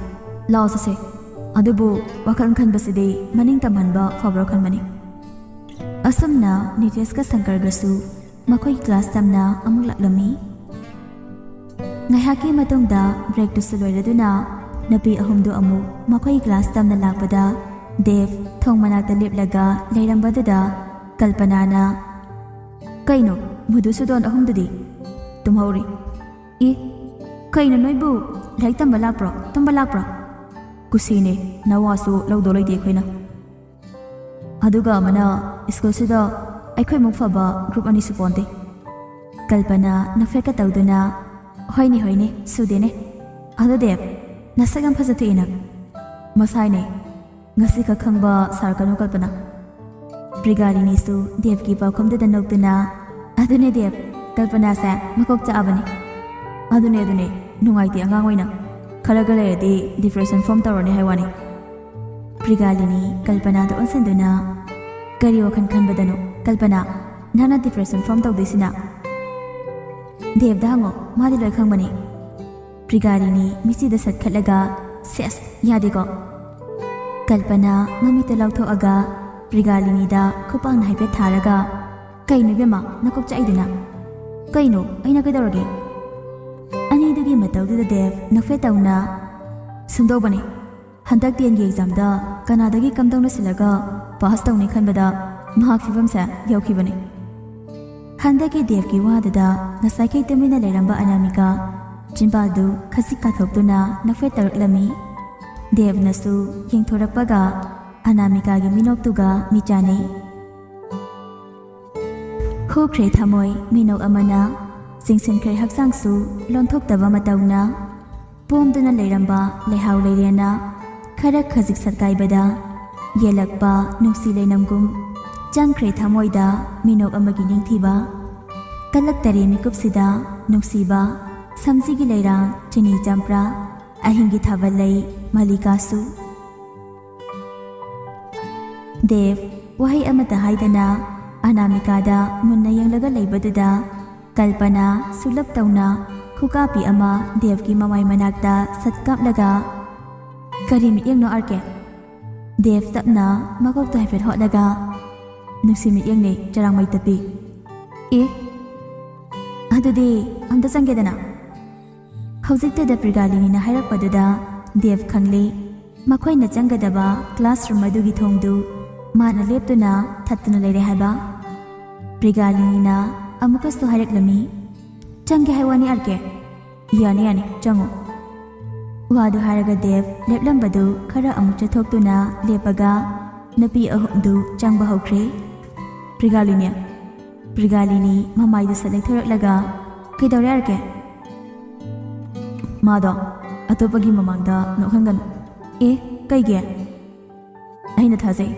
ꯂꯥꯛꯑꯣ ꯆꯠꯁꯦ꯫ ꯑꯗꯨꯕꯨ ꯋꯥꯈꯜ ꯈꯟꯕꯁꯤꯗꯤ ꯃꯅꯤꯡ ꯇꯝꯍꯟꯕ ꯐꯕ꯭ꯔꯥ ꯈꯟꯕꯅꯤ꯫" ꯑꯁꯨꯝꯅ ꯅꯤꯇꯦꯁꯀ ꯁꯪꯀꯔꯒꯁꯨ ꯃꯈꯣꯏꯒꯤ ꯀ꯭ꯂꯥꯁ ꯇꯝꯅ ꯑꯃꯨꯛ ꯂꯥꯛꯂꯝꯃꯤ꯫ ꯉꯥꯏꯍꯥꯛꯀꯤ ꯃꯇꯨꯡꯗ ꯕ꯭ꯔꯦꯛꯇꯨꯁꯨ ꯂꯣꯏꯔꯗꯨꯅ ꯅꯨꯄꯤ ꯑꯍꯨꯝꯗꯨ ꯑꯃꯨꯛ ꯃꯈꯣꯏꯒꯤ ꯀ꯭ꯂꯥꯁ ꯇꯝꯅ ꯂꯥꯛꯄꯗ ꯗꯦꯕ ꯊꯣꯡ ꯃꯅꯥꯛꯇ ꯂꯦꯞꯂꯒ ꯂꯩꯔꯝꯕꯗꯨꯗ ꯀꯜꯄꯅꯥꯅ, "ꯀꯩꯅꯣ, ꯃꯙꯨꯁꯨꯗꯣꯟ ꯑꯍꯨꯝꯗꯨꯗꯤ?" "ꯇꯨꯝꯍꯧꯔꯤ꯫" "ꯏ, ꯀꯩꯅꯣ ꯅꯣꯏꯕꯨ ꯂꯥꯏꯔꯤꯛ ꯇꯝꯕ ꯂꯥꯛꯄ꯭ꯔꯣ, ꯇꯨꯝꯕ ꯂꯥꯛꯄ꯭ꯔꯣ?" "ꯀꯨꯁꯤꯅꯦ, ꯅꯋꯥꯁꯨ ꯂꯧꯗꯧ ꯂꯩꯇꯦ ꯑꯩꯈꯣꯏꯅ꯫ ꯑꯗꯨꯒ ꯑꯃꯅ ꯁ꯭ꯀꯨꯜꯁꯤꯗ ꯑꯩꯈꯣꯏꯃꯨꯛ ꯐꯕ ꯒ꯭ꯔꯨꯞ ꯑꯅꯤꯁꯨ ꯄꯣꯟꯗꯦ꯫" ꯀꯜꯄꯅꯥ ꯅꯣꯛꯐꯦꯠꯀ ꯇꯧꯗꯨꯅ, "ꯍꯣꯏꯅꯦ, ꯍꯣꯏꯅꯦ, ꯁꯨꯗꯦꯅꯦ꯫ ꯑꯗꯣ ꯗꯦꯕ, ꯅꯁꯛ ꯌꯥꯝ ꯐꯖꯊꯣꯛꯑꯦ ꯅꯪ꯫" "ꯃꯁꯥꯏꯅꯦ, ꯉꯁꯤ ꯈꯛ ꯈꯪꯕ ꯁꯥꯔꯛꯀꯅꯨ ꯀꯜꯄꯅꯥ꯫" ꯄ꯭ꯔꯤꯒꯥꯔꯤꯅꯤꯁꯨ ꯗꯦꯕꯀꯤ ꯄꯥꯎꯈꯨꯝꯗꯨꯗ ꯅꯣꯛꯇꯨꯅ, "ꯑꯗꯨꯅꯦ ꯗꯦꯕ, ꯀꯜꯄꯅꯥꯁꯦ ꯃꯀꯣꯛ ꯆꯥꯛꯑꯕꯅꯤ꯫" "ꯑꯗꯨꯅꯦ, ꯑꯗꯨꯅꯦ, ꯅꯨꯡꯉꯥꯏꯇꯦ ꯑꯉꯥꯡ ꯑꯣꯏꯅ꯫ ꯈꯔꯒ ꯂꯩꯔꯗꯤ ꯗꯤꯄ꯭ꯔꯦꯁꯟ ꯐꯣꯝ ꯇꯧꯔꯅꯤ ꯍꯥꯏ ꯋꯥꯅꯤ꯫ ꯄ꯭ꯔꯤꯒꯥꯂꯤꯅꯤ ꯀꯜꯄꯅꯥꯗ ꯑꯣꯟꯁꯤꯟꯗꯨꯅ, "ꯀꯔꯤ ꯋꯥꯈꯜ ꯈꯟꯕꯗꯅꯣ ꯀꯜꯄꯅꯥ? ꯅꯪꯅ ꯗꯤꯄ꯭ꯔꯦꯁꯟ ꯐꯣꯝ ꯇꯧꯗꯣꯏꯁꯤꯅ?" "ꯗꯦꯕꯗ ꯍꯪꯉꯣ, ꯃꯥꯗꯤ ꯂꯣꯏ ꯈꯪꯕꯅꯤ꯫" ꯄ꯭ꯔꯤꯒꯥꯂꯤꯅꯤ ꯃꯤꯠꯁꯤꯗ ꯁꯠꯈꯠꯂꯒ, "ꯁꯦꯁ, ꯌꯥꯗꯦꯀꯣ?" ꯀꯜꯄꯅꯥ ꯃꯃꯤꯠꯇ ꯂꯥꯎꯊꯣꯛꯑꯒ ꯄ꯭ꯔꯤꯒꯥꯂꯤꯅꯤꯗ ꯈꯨꯄꯥꯛꯅ ꯍꯥꯏꯐꯦꯠ ꯊꯥꯔꯒ, "ꯀꯩꯅꯣ ꯏꯕꯦꯝꯃ, ꯅꯀꯣꯛ ꯆꯥꯛꯏꯗꯨꯅ?" "ꯀꯩꯅꯣ? ꯑꯩꯅ ꯀꯩꯗꯧꯔꯒꯦ?" ꯑꯅꯤꯗꯨꯒꯤ ꯃꯇꯧꯗꯨꯗ ꯗꯦꯕ ꯅꯣꯛꯐꯦꯠ ꯇꯧꯅ, "ꯁꯨꯝꯗꯧꯕꯅꯦ, ꯍꯟꯗꯛ ꯇꯦꯟꯒꯤ ꯑꯦꯛꯖꯥꯝꯗ ꯀꯅꯥꯗꯒꯤ ꯀꯝꯗꯧꯅ ꯁꯤꯜꯂꯒ ꯄꯥꯁ ꯇꯧꯅꯤ ꯈꯟꯕꯗ ꯃꯍꯥꯛ ꯐꯤꯕꯝꯁꯦ ꯌꯧꯈꯤꯕꯅꯦ꯫" ꯍꯟꯗꯛꯀꯤ ꯗꯦꯕꯀꯤ ꯋꯥꯗꯨꯗ ꯉꯁꯥꯏꯈꯩ ꯇꯨꯃꯤꯟꯅ ꯂꯩꯔꯝꯕ ꯑꯅꯥꯃꯤꯀꯥ ꯆꯤꯟꯕꯥꯜꯗꯨ ꯈꯖꯤꯛ ꯀꯥꯊꯣꯛꯇꯨꯅ ꯅꯣꯛꯐꯦꯠ ꯇꯧꯔꯛꯂꯝꯃꯤ꯫ ꯗꯦꯕꯅꯁꯨ ꯌꯦꯡꯊꯣꯔꯛꯄꯒ ꯑꯅꯥꯃꯤꯀꯥꯒꯤ ꯃꯤꯅꯣꯛꯇꯨꯒ ꯃꯤꯠ ꯆꯥꯟꯅꯩ꯫ ꯍꯨꯈ꯭ꯔꯦ ꯊꯃꯣꯏ ꯃꯤꯅꯣꯛ ꯑꯃꯅ, ꯆꯤꯡꯁꯤꯟꯈ꯭ꯔꯦ ꯍꯛꯆꯥꯡꯁꯨ ꯂꯣꯟꯊꯣꯛꯇꯕ ꯃꯇꯧꯅ꯫ ꯄꯣꯝꯗꯨꯅ ꯂꯩꯔꯝꯕ ꯂꯩꯍꯥꯎ ꯂꯩꯔꯦꯟꯅ ꯈꯔ ꯈꯖꯤꯛ ꯁꯠꯀꯥꯏꯕꯗ ꯌꯦꯜꯂꯛꯄ ꯅꯨꯡꯁꯤ ꯂꯩꯅꯝꯒꯨꯝ ꯆꯪꯈ꯭ꯔꯦ ꯊꯃꯣꯏꯗ ꯃꯤꯅꯣꯛ ꯑꯃꯒꯤ ꯅꯤꯡꯊꯤꯕ꯫ ꯀꯜꯂꯛꯇꯔꯦ ꯃꯤꯀꯨꯞꯁꯤꯗ ꯅꯨꯡꯁꯤꯕ, ꯁꯝꯖꯤꯒꯤ ꯂꯩꯔꯥꯡ ꯆꯤꯅꯤ ꯆꯝꯄ꯭ꯔꯥ, ꯑꯍꯤꯡꯒꯤ ꯊꯥꯕꯜ ꯂꯩ ꯃꯜꯂꯤꯀꯥꯁꯨ꯫ ꯗꯦꯕ ꯋꯥꯍꯩ ꯑꯃꯠꯇ ꯍꯥꯏꯗꯅ ꯑꯅꯥꯃꯤꯀꯥꯗ ꯃꯨꯟꯅ ꯌꯦꯡꯂꯒ ꯂꯩꯕꯗꯨꯗ ꯀꯜꯄꯅꯥ ꯁꯨꯂꯞ ꯇꯧꯅ ꯈꯨꯀꯥꯄꯤ ꯑꯃ ꯗꯦꯕꯀꯤ ꯃꯃꯥꯏ ꯃꯅꯥꯛꯇ ꯁꯠ ꯀꯥꯞꯂꯒ, "ꯀꯔꯤ ꯃꯤꯠꯌꯦꯡꯅꯣ ꯑꯥꯔ ꯀꯦ?" ꯗꯦꯕ ꯇꯞꯅ ꯃꯀꯣꯛꯇ ꯍꯥꯏꯐꯦꯠ ꯍꯣꯠꯂꯒ, "ꯅꯨꯡꯁꯤ ꯃꯤꯠꯌꯦꯡꯅꯦ, ꯆꯔꯥꯡꯃꯩ ꯇꯠꯄꯤ꯫" "ꯑꯦ?" "ꯑꯗꯨꯗꯤ ꯑꯝꯇ ꯆꯪꯒꯦꯗꯅ?" ꯍꯧꯖꯤꯛꯇꯗ ꯄ꯭ꯔꯤꯒꯥꯂꯤꯅꯤꯅ ꯍꯥꯏꯔꯛꯄꯗꯨꯗ ꯗꯦꯕ ꯈꯪꯂꯦ꯫ ꯃꯈꯣꯏꯅ ꯆꯪꯒꯗꯕ ꯀ꯭ꯂꯥꯁꯔꯨꯝ ꯑꯗꯨꯒꯤ ꯊꯣꯡꯗꯨ ꯃꯥꯅ ꯂꯦꯞꯇꯨꯅ ꯊꯠꯇꯨꯅ ꯂꯩꯔꯦ ꯍꯥꯏꯕ꯫ ꯄ꯭ꯔꯤꯒꯥꯂꯤꯅꯤꯅ ꯑꯃꯨꯛꯀꯁꯨ ꯍꯥꯏꯔꯛꯂꯝꯃꯤ, "ꯆꯪꯒꯦ ꯍꯥꯏ ꯋꯥꯅꯤ ꯑꯥꯔ ꯀꯦ꯫" "ꯌꯥꯅꯤ, ꯌꯥꯅꯤ, ꯆꯪꯉꯣ꯫" ꯋꯥꯗꯨ ꯍꯥꯏꯔꯒ ꯗꯦꯕ ꯂꯦꯞꯂꯝꯕꯗꯨ ꯈꯔ ꯑꯃꯨꯛ ꯆꯠꯊꯣꯛꯇꯨꯅ ꯂꯦꯞꯄꯒ ꯅꯨꯄꯤ ꯑꯍꯨꯝꯗꯨ ꯆꯪꯕ ꯍꯧꯈ꯭ꯔꯦ꯫ "ꯄ꯭ꯔꯤꯒꯥꯂꯤꯅꯤ꯫" ꯄ꯭ꯔꯤꯒꯥꯂꯤꯅꯤ ꯃꯃꯥꯏꯗꯨ ꯁꯠ ꯂꯩꯊꯣꯔꯛꯂꯒ, "ꯀꯩꯗꯧꯔꯦ ꯑꯥꯔ ꯀꯦ?" "ꯃꯥꯗꯣ ꯑꯇꯣꯞꯄꯒꯤ ꯃꯃꯥꯡꯗ ꯅꯣꯛꯍꯟꯒꯅꯨ꯫" "ꯑꯦ, ꯀꯩꯒꯤ?" "ꯑꯩꯅ ꯊꯥꯖꯩ,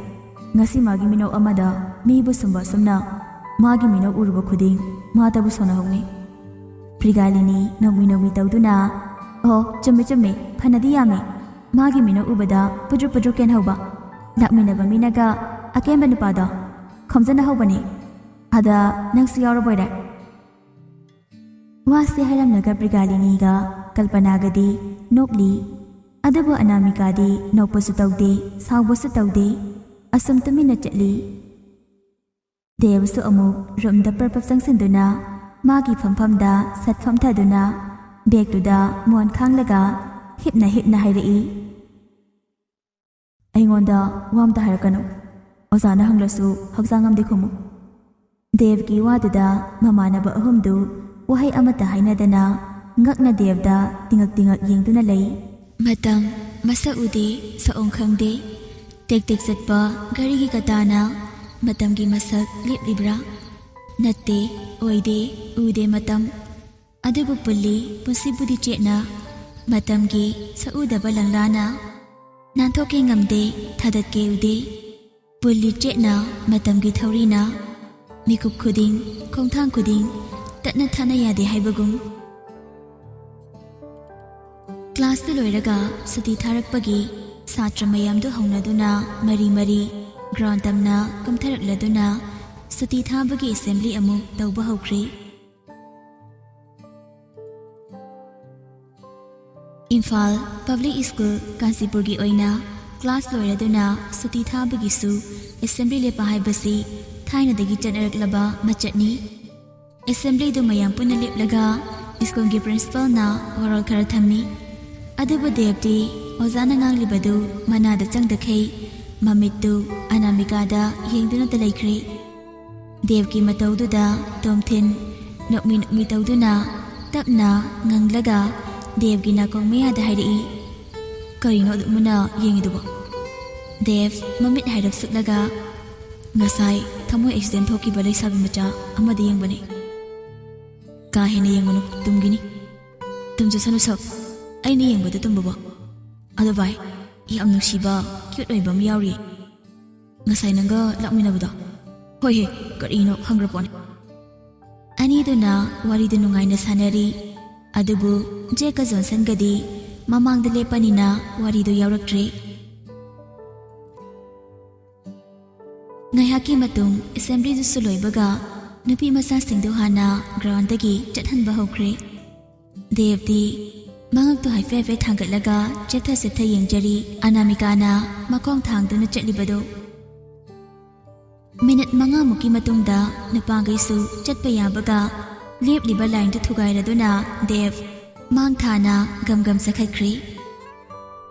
ꯉꯁꯤ ꯃꯥꯒꯤ ꯃꯤꯅꯣꯛ ꯑꯃꯗ ꯃꯤꯕꯨ ꯁꯨꯝꯕ ꯑꯁꯨꯝꯅ ꯃꯥꯒꯤ ꯃꯤꯅꯣꯛ ꯎꯔꯨꯕ ꯈꯨꯗꯤꯡ ꯃꯥꯇꯕꯨ ꯁꯣꯟꯅꯍꯧꯅꯤ꯫" ꯄ꯭ꯔꯤꯒꯥꯂꯤꯅꯤ ꯅꯣꯛꯃꯤ ꯅꯣꯛꯃꯤ ꯇꯧꯗꯨꯅ, ꯑꯣ, ꯆꯨꯝꯃꯦ ꯆꯨꯝꯃꯦ, ꯐꯅꯗꯤ ꯌꯥꯝꯃꯦ꯫ ꯃꯥꯒꯤ ꯃꯤꯅ ꯎꯕꯗ ꯄꯨꯗ꯭ꯔꯨꯞ ꯄꯨꯗ꯭ꯔꯨꯞ ꯀꯦꯟꯍꯧꯕ꯫ ꯂꯥꯛꯃꯤꯟꯅꯕ ꯃꯤꯅꯒ ꯑꯀꯦꯝꯕ ꯅꯨꯄꯥꯗꯣ ꯈꯣꯝꯖꯅꯍꯧꯕꯅꯦ꯫ ꯑꯗ ꯅꯪꯁꯨ ꯌꯥꯎꯔꯕꯣꯏꯔꯦ꯫ ꯋꯥꯁꯦ ꯍꯥꯏꯔꯝꯂꯒ ꯄ꯭ꯔꯤꯒꯥꯂꯤꯅꯤꯒ ꯀꯜꯄꯅꯥꯒꯗꯤ ꯅꯣꯛꯂꯤ꯫ ꯑꯗꯨꯕꯨ ꯑꯅꯥꯃꯤꯀꯥꯗꯤ ꯅꯣꯛꯄꯁꯨ ꯇꯧꯗꯦ, ꯁꯥꯎꯕꯁꯨ ꯇꯧꯗꯦ꯫ ꯑꯁꯨꯝ ꯇꯨꯃꯤꯟꯅ ꯆꯠꯂꯤ꯫ ꯗꯦꯕꯁꯨ ꯑꯃꯨꯛ ꯔꯨꯝꯗ ꯄꯔꯞ ꯄꯔꯞ ꯆꯪꯁꯤꯟꯗꯨꯅ ꯃꯥꯒꯤ ꯐꯝꯐꯝꯗ ꯁꯠ ꯐꯝꯊꯗꯨꯅ ꯕꯦꯒꯇꯨꯗ ꯃꯣꯟ ꯈꯥꯡꯂꯒ ꯍꯤꯞꯅ ꯍꯤꯞꯅ ꯍꯥꯏꯔꯛꯏ, "ꯑꯩꯉꯣꯟꯗ ꯋꯥ ꯑꯝꯇ ꯍꯥꯏꯔꯛꯀꯅꯨ꯫ ꯑꯣꯖꯥꯅ ꯍꯪꯂꯁꯨ ꯍꯛꯆꯥꯡ ꯑꯃꯗꯤ ꯈꯨꯝꯃꯨ꯫" ꯗꯦꯕꯒꯤ ꯋꯥꯗꯨꯗ ꯃꯃꯥꯟꯅꯕ ꯑꯍꯨꯝꯗꯨ ꯋꯥꯍꯩ ꯑꯃꯠꯇ ꯍꯥꯏꯅꯗꯅ ꯉꯛꯅ ꯗꯦꯕꯗ ꯇꯤꯉꯛ ꯇꯤꯉꯛ ꯌꯦꯡꯗꯨꯅ ꯂꯩ꯫ ꯃꯇꯝ ꯃꯁꯛ ꯎꯗꯦ, ꯁꯛꯑꯣꯡ ꯈꯪꯗꯦ꯫ ꯇꯦꯛ ꯇꯦꯛ ꯆꯠꯄ ꯘꯔꯤꯒꯤ ꯀꯇꯥꯅ ꯃꯇꯝꯒꯤ ꯃꯁꯛ ꯂꯦꯞꯂꯤꯕ꯭ꯔꯥ? ꯅꯠꯇꯦ, ꯑꯣꯏꯗꯦ, ꯎꯗꯦ ꯃꯇꯝ꯫ ꯑꯗꯨꯕꯨ ꯄꯨꯜꯂꯤ ꯄꯨꯟꯁꯤꯕꯨꯗꯤ ꯆꯦꯠꯅ, ꯃꯇꯝꯒꯤ ꯁꯛꯎꯗꯕ ꯂꯪꯂꯥꯅ꯫ ꯅꯥꯟꯊꯣꯛꯀꯦ ꯉꯝꯗꯦ, ꯊꯥꯗꯠꯀꯦ ꯎꯗꯦ꯫ ꯄꯨꯜꯂꯤ ꯆꯦꯠꯅ ꯃꯇꯝꯒꯤ ꯊꯧꯔꯤꯅ, ꯃꯤꯀꯨꯞ ꯈꯨꯗꯤꯡ, ꯈꯣꯡꯊꯥꯡ ꯈꯨꯗꯤꯡ ꯇꯠꯅ ꯊꯥꯅ ꯌꯥꯗꯦ ꯍꯥꯏꯕꯒꯨꯝ꯫ ꯀ꯭ꯂꯥꯁꯇꯨ ꯂꯣꯏꯔꯒ ꯁꯨꯇꯤ ꯊꯥꯔꯛꯄꯒꯤ ꯁꯥꯇ꯭ꯔ ꯃꯌꯥꯝꯗꯨ ꯍꯧꯅꯗꯨꯅ ꯃꯔꯤ ꯃꯔꯤ ꯒ꯭ꯔꯥꯎꯟ ꯇꯝꯅ ꯀꯨꯝꯊꯔꯛꯂꯗꯨꯅ ꯁꯨꯇꯤ ꯊꯥꯕꯒꯤ ꯑꯦꯁꯦꯝꯕ꯭ꯂꯤ ꯑꯃꯨꯛ ꯇꯧꯕ ꯍꯧꯈ꯭ꯔꯦ꯫ ꯏꯝꯐꯥꯜ ꯄꯕ꯭ꯂꯤꯛ ꯁ꯭ꯀꯨꯜ ꯀꯥꯟꯆꯤꯄꯨꯔꯒꯤ ꯑꯣꯏꯅ ꯀ꯭ꯂꯥꯁ ꯂꯣꯏꯔꯗꯨꯅ ꯁꯨꯇꯤ ꯊꯥꯕꯒꯤꯁꯨ ꯑꯦꯁꯦꯝꯕ꯭ꯂꯤ ꯂꯦꯞꯄ ꯍꯥꯏꯕꯁꯤ ꯊꯥꯏꯅꯗꯒꯤ ꯆꯠꯅꯔꯛꯂꯕ ꯃꯆꯠꯅꯤ꯫ ꯑꯦꯁꯦꯝꯕ꯭ꯂꯤꯗꯨ ꯃꯌꯥꯝ ꯄꯨꯟꯅ ꯂꯦꯞꯂꯒ ꯁ꯭ꯀꯨꯜꯒꯤ ꯄ꯭ꯔꯤꯟꯁꯤꯄꯥꯜꯅ ꯋꯥꯔꯣꯜ ꯈꯔ ꯊꯝꯃꯤ꯫ ꯑꯗꯨꯕꯨ ꯗꯦꯕꯇꯤ ꯑꯣꯖꯥꯅ ꯉꯥꯡꯂꯤꯕꯗꯨ ꯃꯅꯥꯗ ꯆꯪꯗꯈꯩ ꯃꯃꯤꯠꯇꯨ ꯑꯅꯥꯃꯤꯀꯥꯗ ꯌꯦꯡꯗꯨꯅꯇ ꯂꯩꯈ꯭ꯔꯦ꯫ ꯗꯦꯕꯀꯤ ꯃꯇꯧꯗꯨꯗ ꯇꯣꯝꯊꯤꯟ ꯅꯣꯛꯃꯤ ꯅꯣꯛꯃꯤ ꯇꯧꯗꯨꯅ ꯇꯞꯅ ꯉꯪꯂꯒ ꯗꯦꯕꯒꯤ ꯅꯥꯀꯣꯡ ꯃꯌꯥꯗ ꯍꯥꯏꯔꯛꯏ, "ꯀꯔꯤꯅꯣ ꯑꯗꯨꯛ ꯃꯨꯟꯅ ꯌꯦꯡꯉꯤꯗꯨꯕꯣ?" ꯗꯦꯕ ꯃꯃꯤꯠ ꯍꯥꯏꯔꯞ ꯁꯨꯛꯂꯒ, "ꯉꯁꯥꯏ ꯊꯃꯣꯏ ꯑꯦꯛꯁꯤꯗꯦꯟ ꯊꯣꯛꯈꯤꯕ ꯂꯩꯁꯥꯕꯤ ꯃꯆꯥ ꯑꯃꯗ ꯌꯦꯡꯕꯅꯤ꯫" "ꯀꯥ ꯍꯦꯟꯅ ꯌꯦꯡꯒꯅꯨ, ꯇꯨꯝꯒꯤꯅꯤ꯫" "ꯇꯨꯝꯖꯁꯅꯨ ꯁꯛ, ꯑꯩꯅ ꯌꯦꯡꯕꯗ ꯇꯨꯝꯕꯕꯣ?" "ꯑꯗꯣ ꯚꯥꯏ, ꯌꯥꯝ ꯅꯨꯡꯁꯤꯕ, ꯀ꯭ꯌꯨꯠ ꯑꯣꯏꯕ ꯑꯃ ꯌꯥꯎꯔꯤ꯫ ꯉꯁꯥꯏ ꯅꯪꯒ ꯂꯥꯛꯃꯤꯟꯅꯕꯗꯣ꯫" "ꯍꯣꯏꯍꯦ, ꯀꯔꯤꯅꯣ ꯈꯪꯗ꯭ꯔ ꯄꯣꯠꯅꯤ꯫" ꯑꯅꯤꯗꯨꯅ ꯋꯥꯔꯤꯗꯨ ꯅꯨꯡꯉꯥꯏꯅ ꯁꯥꯟꯅꯔꯤ꯫ ꯑꯗꯨꯕꯨ ꯖꯦꯛꯀ ꯖꯣꯟꯁꯟꯒꯗꯤ ꯃꯃꯥꯡꯗ ꯂꯦꯞꯄꯅꯤꯅ ꯋꯥꯔꯤꯗꯨ ꯌꯥꯎꯔꯛꯇ꯭ꯔꯦ꯫ ꯉꯥꯏꯍꯥꯛꯀꯤ ꯃꯇꯨꯡ ꯑꯦꯁꯦꯝꯕ꯭ꯂꯤꯗꯨꯁꯨ ꯂꯣꯏꯕꯒ ꯅꯨꯄꯤ ꯃꯆꯥꯁꯤꯡꯗꯨ ꯍꯥꯟꯅ ꯒ꯭ꯔꯥꯎꯟꯗꯒꯤ ꯆꯠꯍꯟꯕ ꯍꯧꯈ꯭ꯔꯦ꯫ ꯗꯦꯕꯗꯤ ꯃꯉꯛꯇꯨ ꯍꯥꯏꯐꯦꯠ ꯍꯥꯏꯐꯦꯠ ꯊꯥꯡꯒꯠꯂꯒ ꯆꯦꯠꯊ ꯆꯦꯠꯊ ꯌꯦꯡꯖꯔꯤ꯫ ꯑꯅꯥꯃꯤꯀꯥꯅ ꯃꯈꯣꯡ ꯊꯥꯡꯗꯨꯅ ꯆꯠꯂꯤꯕꯗꯨ꯫ ꯃꯤꯅꯤꯠ ꯃꯉꯥꯃꯨꯛꯀꯤ ꯃꯇꯨꯡꯗ ꯅꯨꯄꯥꯈꯩꯁꯨ ꯆꯠꯄ ꯌꯥꯕꯒ ꯂꯦꯞꯂꯤꯕ ꯂꯥꯏꯟꯗꯨ ꯊꯨꯒꯥꯏꯔꯗꯨꯅ ꯗꯦꯕ ꯃꯥꯡ ꯊꯥꯅ ꯒꯝ ꯒꯝ ꯆꯠꯈꯠꯈ꯭ꯔꯦ꯫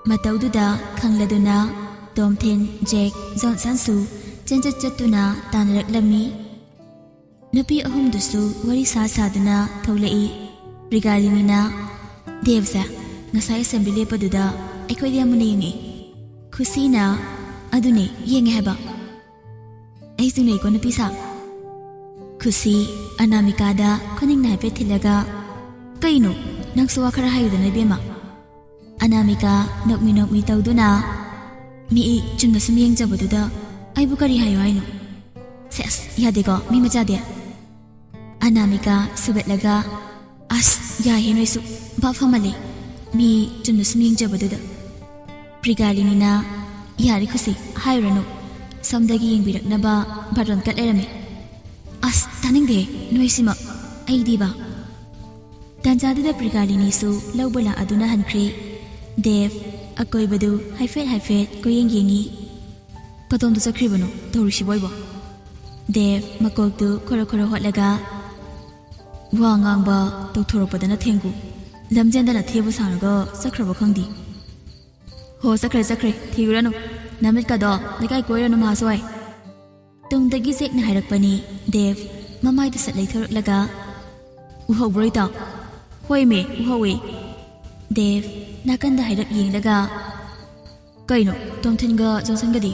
ꯃꯇꯧꯗꯨꯗ ꯈꯪꯂꯗꯨꯅ ꯇꯣꯝꯊꯤꯟ, ꯖꯦꯛ, ꯖꯣꯟꯁꯟꯁꯨ ꯆꯦꯟꯆꯠ ꯆꯠꯇꯨꯅ ꯇꯥꯟꯅꯔꯛꯂꯝꯃꯤ꯫ ꯅꯨꯄꯤ ꯑꯍꯨꯝꯗꯨꯁꯨ ꯋꯥꯔꯤ ꯁꯥ ꯁꯥꯗꯨꯅ ꯊꯣꯛꯂꯛꯏ꯫ ꯄ꯭ꯔꯤꯒꯥꯂꯤꯅꯤꯅ, "ꯗꯦꯕꯁꯦ ꯉꯁꯥꯏ ꯑꯦꯁꯦꯝꯕ꯭ꯂꯤ ꯂꯦꯞꯄꯗꯨꯗ ꯑꯩꯈꯣꯏꯗ ꯌꯥꯝ ꯃꯨꯟꯅ ꯌꯦꯡꯉꯤ꯫ ꯈꯨꯁꯤꯅ, "ꯑꯗꯨꯅꯦ, ꯌꯦꯡꯉꯦ ꯍꯥꯏꯕ꯫ ꯑꯩꯁꯨ ꯅꯩꯀꯣ ꯅꯨꯄꯤ ꯁꯥ꯫" ꯈꯨꯁꯤ ꯑꯅꯥꯃꯤꯀꯥꯗ ꯈꯨꯅꯤꯡꯅ ꯍꯥꯏꯐꯦꯠ ꯊꯤꯜꯂꯒ, "ꯀꯩꯅꯣ, ꯅꯪꯁꯨ ꯋꯥ ꯈꯔ ꯍꯥꯏꯌꯨꯗꯅ ꯏꯕꯦꯝꯃ?" ꯑꯅꯥꯃꯤꯀꯥ ꯅꯣꯛꯃꯤ ꯅꯣꯛꯃꯤ ꯇꯧꯗꯨꯅ, "ꯃꯤ ꯆꯨꯝꯅ ꯁꯨꯝ ꯌꯦꯡꯖꯕꯗꯨꯗ ꯑꯩꯕꯨ ꯀꯔꯤ ꯍꯥꯏꯌꯣ ꯍꯥꯏꯅꯣ?" "ꯁꯦꯁ, ꯌꯥꯗꯦꯀꯣ ꯃꯤ ꯃꯆꯥꯗꯤ꯫" ꯑꯅꯥꯃꯤꯀꯥ ꯁꯨꯒꯠꯂꯒ, "ꯑꯁ, ꯌꯥꯏꯍꯦ ꯅꯣꯏꯁꯨ, ꯚꯥꯞ ꯐꯃꯜꯂꯦ, ꯃꯤ ꯆꯨꯝꯅ ꯁꯨꯝ ꯌꯦꯡꯖꯕꯗꯨꯗ꯫" ꯄ꯭ꯔꯤꯒꯥꯂꯤꯅꯤꯅ, "ꯌꯥꯔꯦ ꯈꯨꯁꯤ, ꯍꯥꯏꯔꯨꯔꯅꯨ, ꯁꯣꯝꯗꯒꯤ ꯌꯦꯡꯕꯤꯔꯛꯅꯕ ꯕꯥꯔꯇꯣꯟ ꯀꯠ ꯂꯩꯔꯝꯃꯤ꯫" "ꯑꯁ, ꯇꯥꯅꯤꯡꯗꯦ ꯅꯣꯏꯁꯤꯃ, ꯑꯩꯗꯤꯕ꯫" ꯇꯥꯟꯖꯥꯗꯨꯗ ꯄ꯭ꯔꯤꯒꯥꯂꯤꯅꯤꯁꯨ ꯂꯧꯕ ꯂꯥꯛꯑꯗꯨꯅ ꯍꯟꯈ꯭ꯔꯦ꯫ ꯗꯦꯕ ꯑꯀꯣꯏꯕꯗꯨ ꯍꯥꯏꯐꯦꯠ ꯍꯥꯏꯐꯦꯠ ꯀꯣꯏꯌꯦꯡ ꯌꯦꯡꯉꯤ꯫ "ꯀꯗꯣꯝꯗ ꯆꯠꯈ꯭ꯔꯤꯕꯅꯣ ꯇꯧꯔꯤꯁꯤꯕꯣ ꯑꯩꯕꯣ?" ꯗꯦꯕ ꯃꯀꯣꯛꯇꯨ ꯈꯣꯔꯣ ꯈꯣꯔꯣ ꯍꯣꯠꯂꯒ, "ꯋꯥ ꯉꯥꯡꯕ ꯇꯧꯊꯣꯔꯛꯄꯗꯅ ꯊꯦꯡꯒꯨ, ꯂꯝꯖꯦꯟꯗꯅ ꯊꯦꯕꯨ ꯁꯥꯡꯉꯒ ꯆꯠꯈ꯭ꯔꯕ ꯈꯪꯗꯦ꯫" "ꯍꯣ, ꯆꯠꯈ꯭ꯔꯦ, ꯆꯠꯈ꯭ꯔꯦ, ꯊꯤꯔꯨꯔꯅꯨ꯫ ꯅꯃꯤꯠꯀꯗꯣ ꯂꯩꯀꯥꯏ ꯀꯣꯏꯔꯅꯨ ꯃꯍꯥꯁꯣꯏ꯫" ꯇꯨꯡꯗꯒꯤ ꯖꯦꯛꯅ ꯍꯥꯏꯔꯛꯄꯅꯤ꯫ ꯗꯦꯕ ꯃꯃꯥꯏꯗꯨ ꯁꯠ ꯂꯩꯊꯣꯔꯛꯂꯒ, "ꯎꯍꯧꯕ꯭ꯔꯣ ꯏꯇꯥꯎ?" "ꯍꯣꯏꯃꯦ, ꯎꯍꯧꯋꯦ꯫" ꯗꯦꯕ ꯅꯥꯀꯟꯗ ꯍꯥꯏꯔꯞ ꯌꯦꯡꯂꯒ, "ꯀꯩꯅꯣ, ꯇꯣꯝꯊꯤꯟꯒ ꯖꯣꯟꯁꯟꯒꯗꯤ?"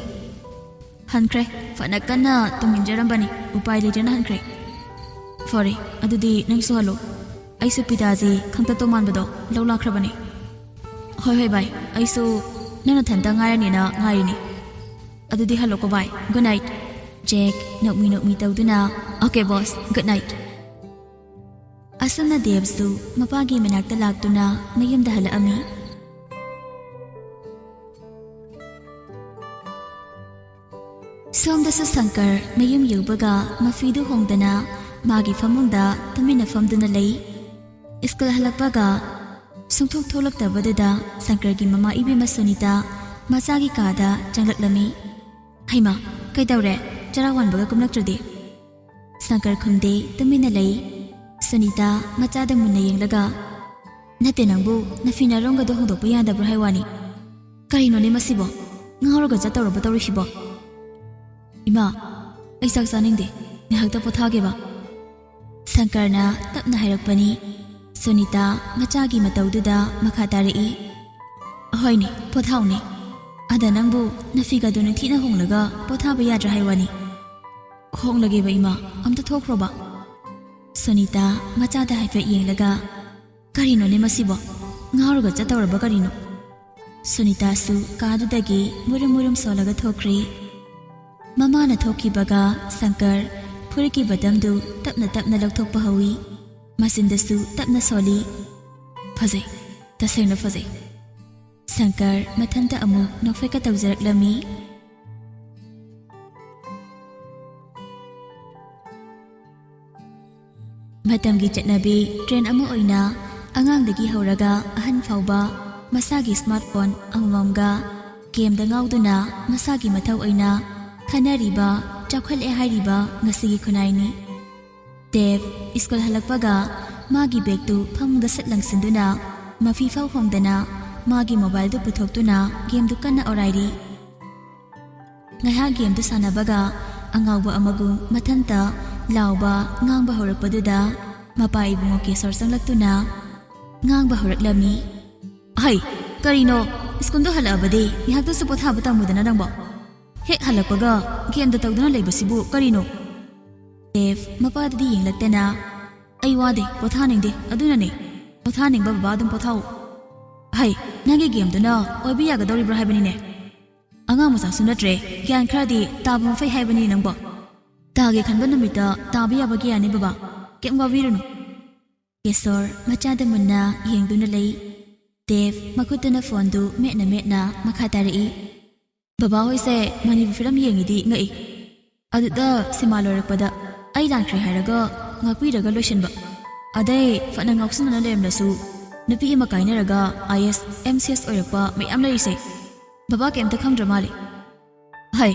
"ꯍꯟꯈ꯭ꯔꯦ, ꯐꯅ ꯀꯟꯅ ꯇꯨꯡꯏꯟꯖꯔꯝꯕꯅꯤ, ꯎꯄꯥꯏ ꯂꯩꯇ꯭ꯔꯦꯅ ꯍꯟꯈ꯭ꯔꯦ꯫" "ꯐꯔꯦ, ꯑꯗꯨꯗꯤ ꯅꯪꯁꯨ ꯍꯜꯂꯣ, ꯑꯩꯁꯨ ꯄꯤꯗꯥꯖꯤ ꯈꯪꯇ ꯇꯣꯉꯥꯟꯕꯗꯣ ꯂꯧ ꯂꯥꯛꯈ꯭ꯔꯕꯅꯤ꯫" "ꯍꯣꯏ ꯍꯣꯏ ꯚꯥꯏ, ꯑꯩꯁꯨ ꯅꯪ ꯅꯊꯟꯇ ꯉꯥꯏꯔꯅꯤꯅ ꯉꯥꯏꯔꯤꯅꯤ꯫ ꯑꯗꯨꯗꯤ ꯍꯜꯂꯣꯀꯣ ꯚꯥꯏ, ꯒꯨꯗ ꯅꯥꯏꯠ꯫" ꯖꯦꯛ ꯅꯣꯛꯃꯤ ꯅꯣꯛꯃꯤ ꯇꯧꯗꯨꯅ, "ꯑꯣꯀꯦ ꯕꯣꯁ, ꯒꯨꯗ ꯅꯥꯏꯠ꯫" ꯑꯁꯨꯝꯅ ꯗꯦꯕꯁꯨ ꯃꯄꯥꯒꯤ ꯃꯅꯥꯛꯇ ꯂꯥꯛꯇꯨꯅ ꯃꯌꯨꯝꯗ ꯍꯜꯂꯛꯑꯝꯃꯤ꯫ ꯁꯣꯝꯗꯁꯨ ꯁꯪꯀꯔ ꯃꯌꯨꯝ ꯌꯧꯕꯒ ꯃꯐꯤꯗꯨ ꯍꯣꯡꯗꯅ ꯃꯥꯒꯤ ꯐꯃꯨꯡꯗ ꯇꯨꯃꯤꯟꯅ ꯐꯝꯗꯨꯅ ꯂꯩ꯫ ꯁ꯭ꯀꯨꯜ ꯍꯜꯂꯛꯄꯒ ꯁꯨꯡꯊꯣꯛ ꯊꯣꯛꯂꯛꯇꯕꯗꯨꯗ ꯁꯪꯀꯔꯒꯤ ꯃꯃꯥ ꯏꯕꯦꯝꯃ ꯁꯨꯅꯤꯇꯥ ꯃꯆꯥꯒꯤ ꯀꯥꯗ ꯆꯪꯂꯛꯂꯝꯃꯤ꯫ "ꯍꯩꯃꯥ, ꯀꯩꯗꯧꯔꯦ? ꯆꯔꯥ ꯋꯥꯟꯕꯒ ꯀꯨꯝꯂꯛꯇ꯭ꯔꯗꯤ?" ꯁꯪꯀꯔ ꯈꯨꯝꯗꯦ, ꯇꯨꯃꯤꯟꯅ ꯂꯩ꯫ ꯁꯨꯅꯤꯇꯥ ꯃꯆꯥꯗ ꯃꯨꯟꯅ ꯌꯦꯡꯂꯒ, "ꯅꯠꯇꯦ, ꯅꯪꯕꯨ ꯅꯐꯤ ꯅꯔꯣꯡꯒꯗꯣ ꯍꯣꯡꯗꯣꯛꯄ ꯌꯥꯗꯕ꯭ꯔꯣ ꯍꯥꯏ ꯋꯥꯅꯤ? ꯀꯔꯤꯅꯣꯅꯦ ꯃꯁꯤꯕꯣ? ꯉꯥꯎꯔꯒ ꯆꯠꯇꯧꯔꯕ ꯇꯧꯔꯤꯁꯤꯕꯣ?" "ꯏꯃꯥ, ꯑꯩ ꯆꯥꯛ ꯆꯥꯅꯤꯡꯗꯦ, ꯉꯥꯏꯍꯥꯛꯇ ꯄꯣꯊꯥꯒꯦꯕ꯫" ꯁꯪꯀꯔꯅ ꯇꯞꯅ ꯍꯥꯏꯔꯛꯄꯅꯤ꯫ ꯁꯨꯅꯤꯇꯥ ꯃꯆꯥꯒꯤ ꯃꯇꯧꯗꯨꯗ ꯃꯈꯥ ꯇꯥꯔꯛꯏ, "ꯍꯣꯏꯅꯦ, ꯄꯣꯊꯥꯎꯅꯦ꯫ ꯑꯗ ꯅꯪꯕꯨ ꯅꯐꯤꯒꯗꯣ ꯅꯤꯡꯊꯤꯅ ꯍꯣꯡꯂꯒ ꯄꯣꯊꯥꯕ ꯌꯥꯗ꯭ꯔꯥ ꯍꯥꯏ ꯋꯥꯅꯤ?" "ꯍꯣꯡꯂꯒꯦꯕ ꯏꯃꯥ, ꯑꯝꯇ ꯊꯣꯛꯈ꯭ꯔꯣꯕ꯫" ꯁꯨꯅꯤꯇꯥ ꯃꯆꯥꯗ ꯍꯥꯏꯐꯦꯠ ꯌꯦꯡꯂꯒ, "ꯀꯔꯤꯅꯣꯅꯦ ꯃꯁꯤꯕꯣ? ꯉꯥꯎꯔꯒ ꯆꯠꯇꯧꯔꯕ ꯀꯔꯤꯅꯣ?" ꯁꯨꯅꯤꯇꯥꯁꯨ ꯀꯥꯗꯨꯗꯒꯤ ꯃꯨꯔꯨꯝ ꯃꯨꯔꯨꯝ ꯁꯣꯜꯂꯒ ꯊꯣꯛꯈ꯭ꯔꯦ꯫ ꯃꯃꯥꯅ ꯊꯣꯛꯈꯤꯕꯒ ꯁꯪꯀꯔ ꯐꯨꯔꯤꯠꯀꯤ ꯕꯇꯝꯗꯨ ꯇꯞꯅ ꯇꯞꯅ ꯂꯧꯊꯣꯛꯄ ꯍꯧꯏ꯫ ꯃꯆꯤꯟꯗꯁꯨ ꯇꯞꯅ ꯁꯣꯜꯂꯤ꯫ "ꯐꯖꯩ, ꯇꯁꯦꯡꯅ ꯐꯖꯩ꯫" ꯁꯪꯀꯔ ꯃꯊꯟꯇ ꯑꯃꯨꯛ ꯅꯣꯛꯐꯦꯠꯀ ꯇꯧꯖꯔꯛꯂꯝꯃꯤ꯫ ꯃꯇꯝꯒꯤ ꯆꯠꯅꯕꯤ ꯇ꯭ꯔꯦꯟ ꯑꯃ ꯑꯣꯏꯅ ꯑꯉꯥꯡꯗꯒꯤ ꯍꯧꯔꯒ ꯑꯍꯟ ꯐꯥꯎꯕ ꯃꯁꯥꯒꯤ ꯁ꯭ꯃꯥꯔꯠ ꯐꯣꯟ ꯑꯃꯃꯝꯒ ꯒꯦꯝꯗ ꯉꯥꯎꯗꯨꯅ ꯃꯁꯥꯒꯤ ꯃꯊꯧ ꯑꯣꯏꯅ ꯈꯟꯅꯔꯤꯕ, ꯆꯥꯎꯈꯠꯂꯦ ꯍꯥꯏꯔꯤꯕ ꯉꯁꯤꯒꯤ ꯈꯨꯟꯅꯥꯏꯅꯤ꯫ ꯗꯦꯕ ꯁ꯭ꯀꯨꯜ ꯍꯜꯂꯛꯄꯒ ꯃꯥꯒꯤ ꯕꯦꯒꯇꯨ ꯐꯃꯨꯡꯗ ꯁꯠ ꯂꯪꯁꯤꯟꯗꯨꯅ ꯃꯐꯤ ꯐꯥꯎ ꯍꯣꯡꯗꯅ ꯃꯥꯒꯤ ꯃꯣꯕꯥꯏꯜꯗꯨ ꯄꯨꯊꯣꯛꯇꯨꯅ ꯒꯦꯝꯗꯨ ꯀꯟꯅ ꯑꯣꯔꯥꯏꯔꯤ꯫ ꯉꯥꯏꯍꯥꯛ ꯒꯦꯝꯗꯨ ꯁꯥꯟꯅꯕꯒ ꯑꯉꯥꯎꯕ ꯑꯃꯒꯨꯝ ꯃꯊꯟꯇ ꯂꯥꯎꯕ, ꯉꯥꯡꯕ ꯍꯧꯔꯛꯄꯗꯨꯗ ꯃꯄꯥ ꯏꯕꯨꯡꯉꯣ ꯀꯦꯁꯣꯔ ꯆꯪꯂꯛꯇꯨꯅ ꯉꯥꯡꯕ ꯍꯧꯔꯛꯂꯝꯃꯤ꯫ "ꯍꯩ, ꯀꯔꯤꯅꯣ? ꯁ꯭ꯀꯨꯜꯗꯨ ꯍꯜꯂꯛꯑꯕꯗꯤ ꯉꯥꯏꯍꯥꯛꯇꯁꯨ ꯄꯣꯊꯥꯕ ꯇꯝꯃꯨꯗꯅ ꯅꯪꯕꯣ꯫ ꯍꯦꯛ ꯍꯜꯂꯛꯄꯒ ꯒꯦꯝꯗ ꯇꯧꯗꯨꯅ ꯂꯩꯕꯁꯤꯕꯨ ꯀꯔꯤꯅꯣ?" ꯗꯦꯕ ꯃꯄꯥꯗꯗꯤ ꯌꯦꯡꯂꯛꯇꯅ, "ꯑꯩ ꯋꯥꯗꯦ, ꯄꯣꯊꯥꯅꯤꯡꯗꯦ, ꯑꯗꯨꯅꯅꯦ꯫ ꯄꯣꯊꯥꯅꯤꯡꯕ ꯕꯕꯥ ꯑꯗꯨꯝ ꯄꯣꯊꯥꯎ꯫ ꯍꯩ, ꯅꯪꯒꯤ ꯒꯦꯝꯗꯨꯅ ꯑꯣꯏꯕ ꯌꯥꯒꯗꯧꯔꯤꯕ꯭ꯔꯥ ꯍꯥꯏꯕꯅꯤꯅꯦ꯫ ꯑꯉꯥꯡ ꯃꯆꯥꯁꯨ ꯅꯠꯇ꯭ꯔꯦ, ꯒ꯭ꯌꯥꯟ ꯈꯔꯗꯤ ꯇꯥꯕ ꯐꯩ ꯍꯥꯏꯕꯅꯤ ꯅꯪꯕꯣ꯫ ꯇꯥꯒꯦ ꯈꯟꯕ ꯅꯨꯃꯤꯠꯇ ꯇꯥꯕ ꯌꯥꯕ ꯀꯌꯥꯅꯤ ꯕꯕꯥ, ꯀꯩꯝ ꯋꯥꯕꯤꯔꯨꯅꯨ꯫" ꯀꯦꯁꯣꯔ ꯃꯆꯥꯗ ꯃꯨꯟꯅ ꯌꯦꯡꯗꯨꯅ ꯂꯩ꯫ ꯗꯦꯕ ꯃꯈꯨꯠꯇꯨꯅ ꯐꯣꯟꯗꯨ ꯃꯦꯠꯅ ꯃꯦꯠꯅ ꯃꯈꯥ ꯇꯥꯔꯛꯏ꯫ "ꯕꯕꯥ ꯍꯣꯏꯁꯦ ꯃꯅꯤꯄꯨꯔ ꯐꯤꯂꯝ ꯌꯦꯡꯉꯤꯗꯤ ꯉꯛꯏ꯫ ꯑꯗꯨꯗ ꯁꯤꯃꯥ ꯂꯣꯏꯔꯛꯄꯗ ꯑꯩ ꯂꯥꯟꯈ꯭ꯔꯦ ꯍꯥꯏꯔꯒ ꯉꯥꯛꯄꯤꯔꯒ ꯂꯣꯏꯁꯤꯟꯕ꯫ ꯑꯗꯩ ꯐꯅ ꯉꯥꯎꯁꯤꯟꯅꯅ ꯂꯩꯔꯝꯂꯁꯨ ꯅꯨꯄꯤ ꯑꯃ ꯀꯥꯏꯅꯔꯒ ꯑꯥꯏ ꯑꯦꯁ, ꯑꯦꯝ ꯁꯤ ꯑꯦꯁ ꯑꯣꯏꯔꯛꯄ ꯃꯌꯥꯝ ꯂꯩꯔꯤꯁꯦ꯫ ꯕꯕꯥ ꯀꯩꯝꯇ ꯈꯪꯗ꯭ꯔ ꯃꯥꯜꯂꯦ꯫ ꯍꯩ,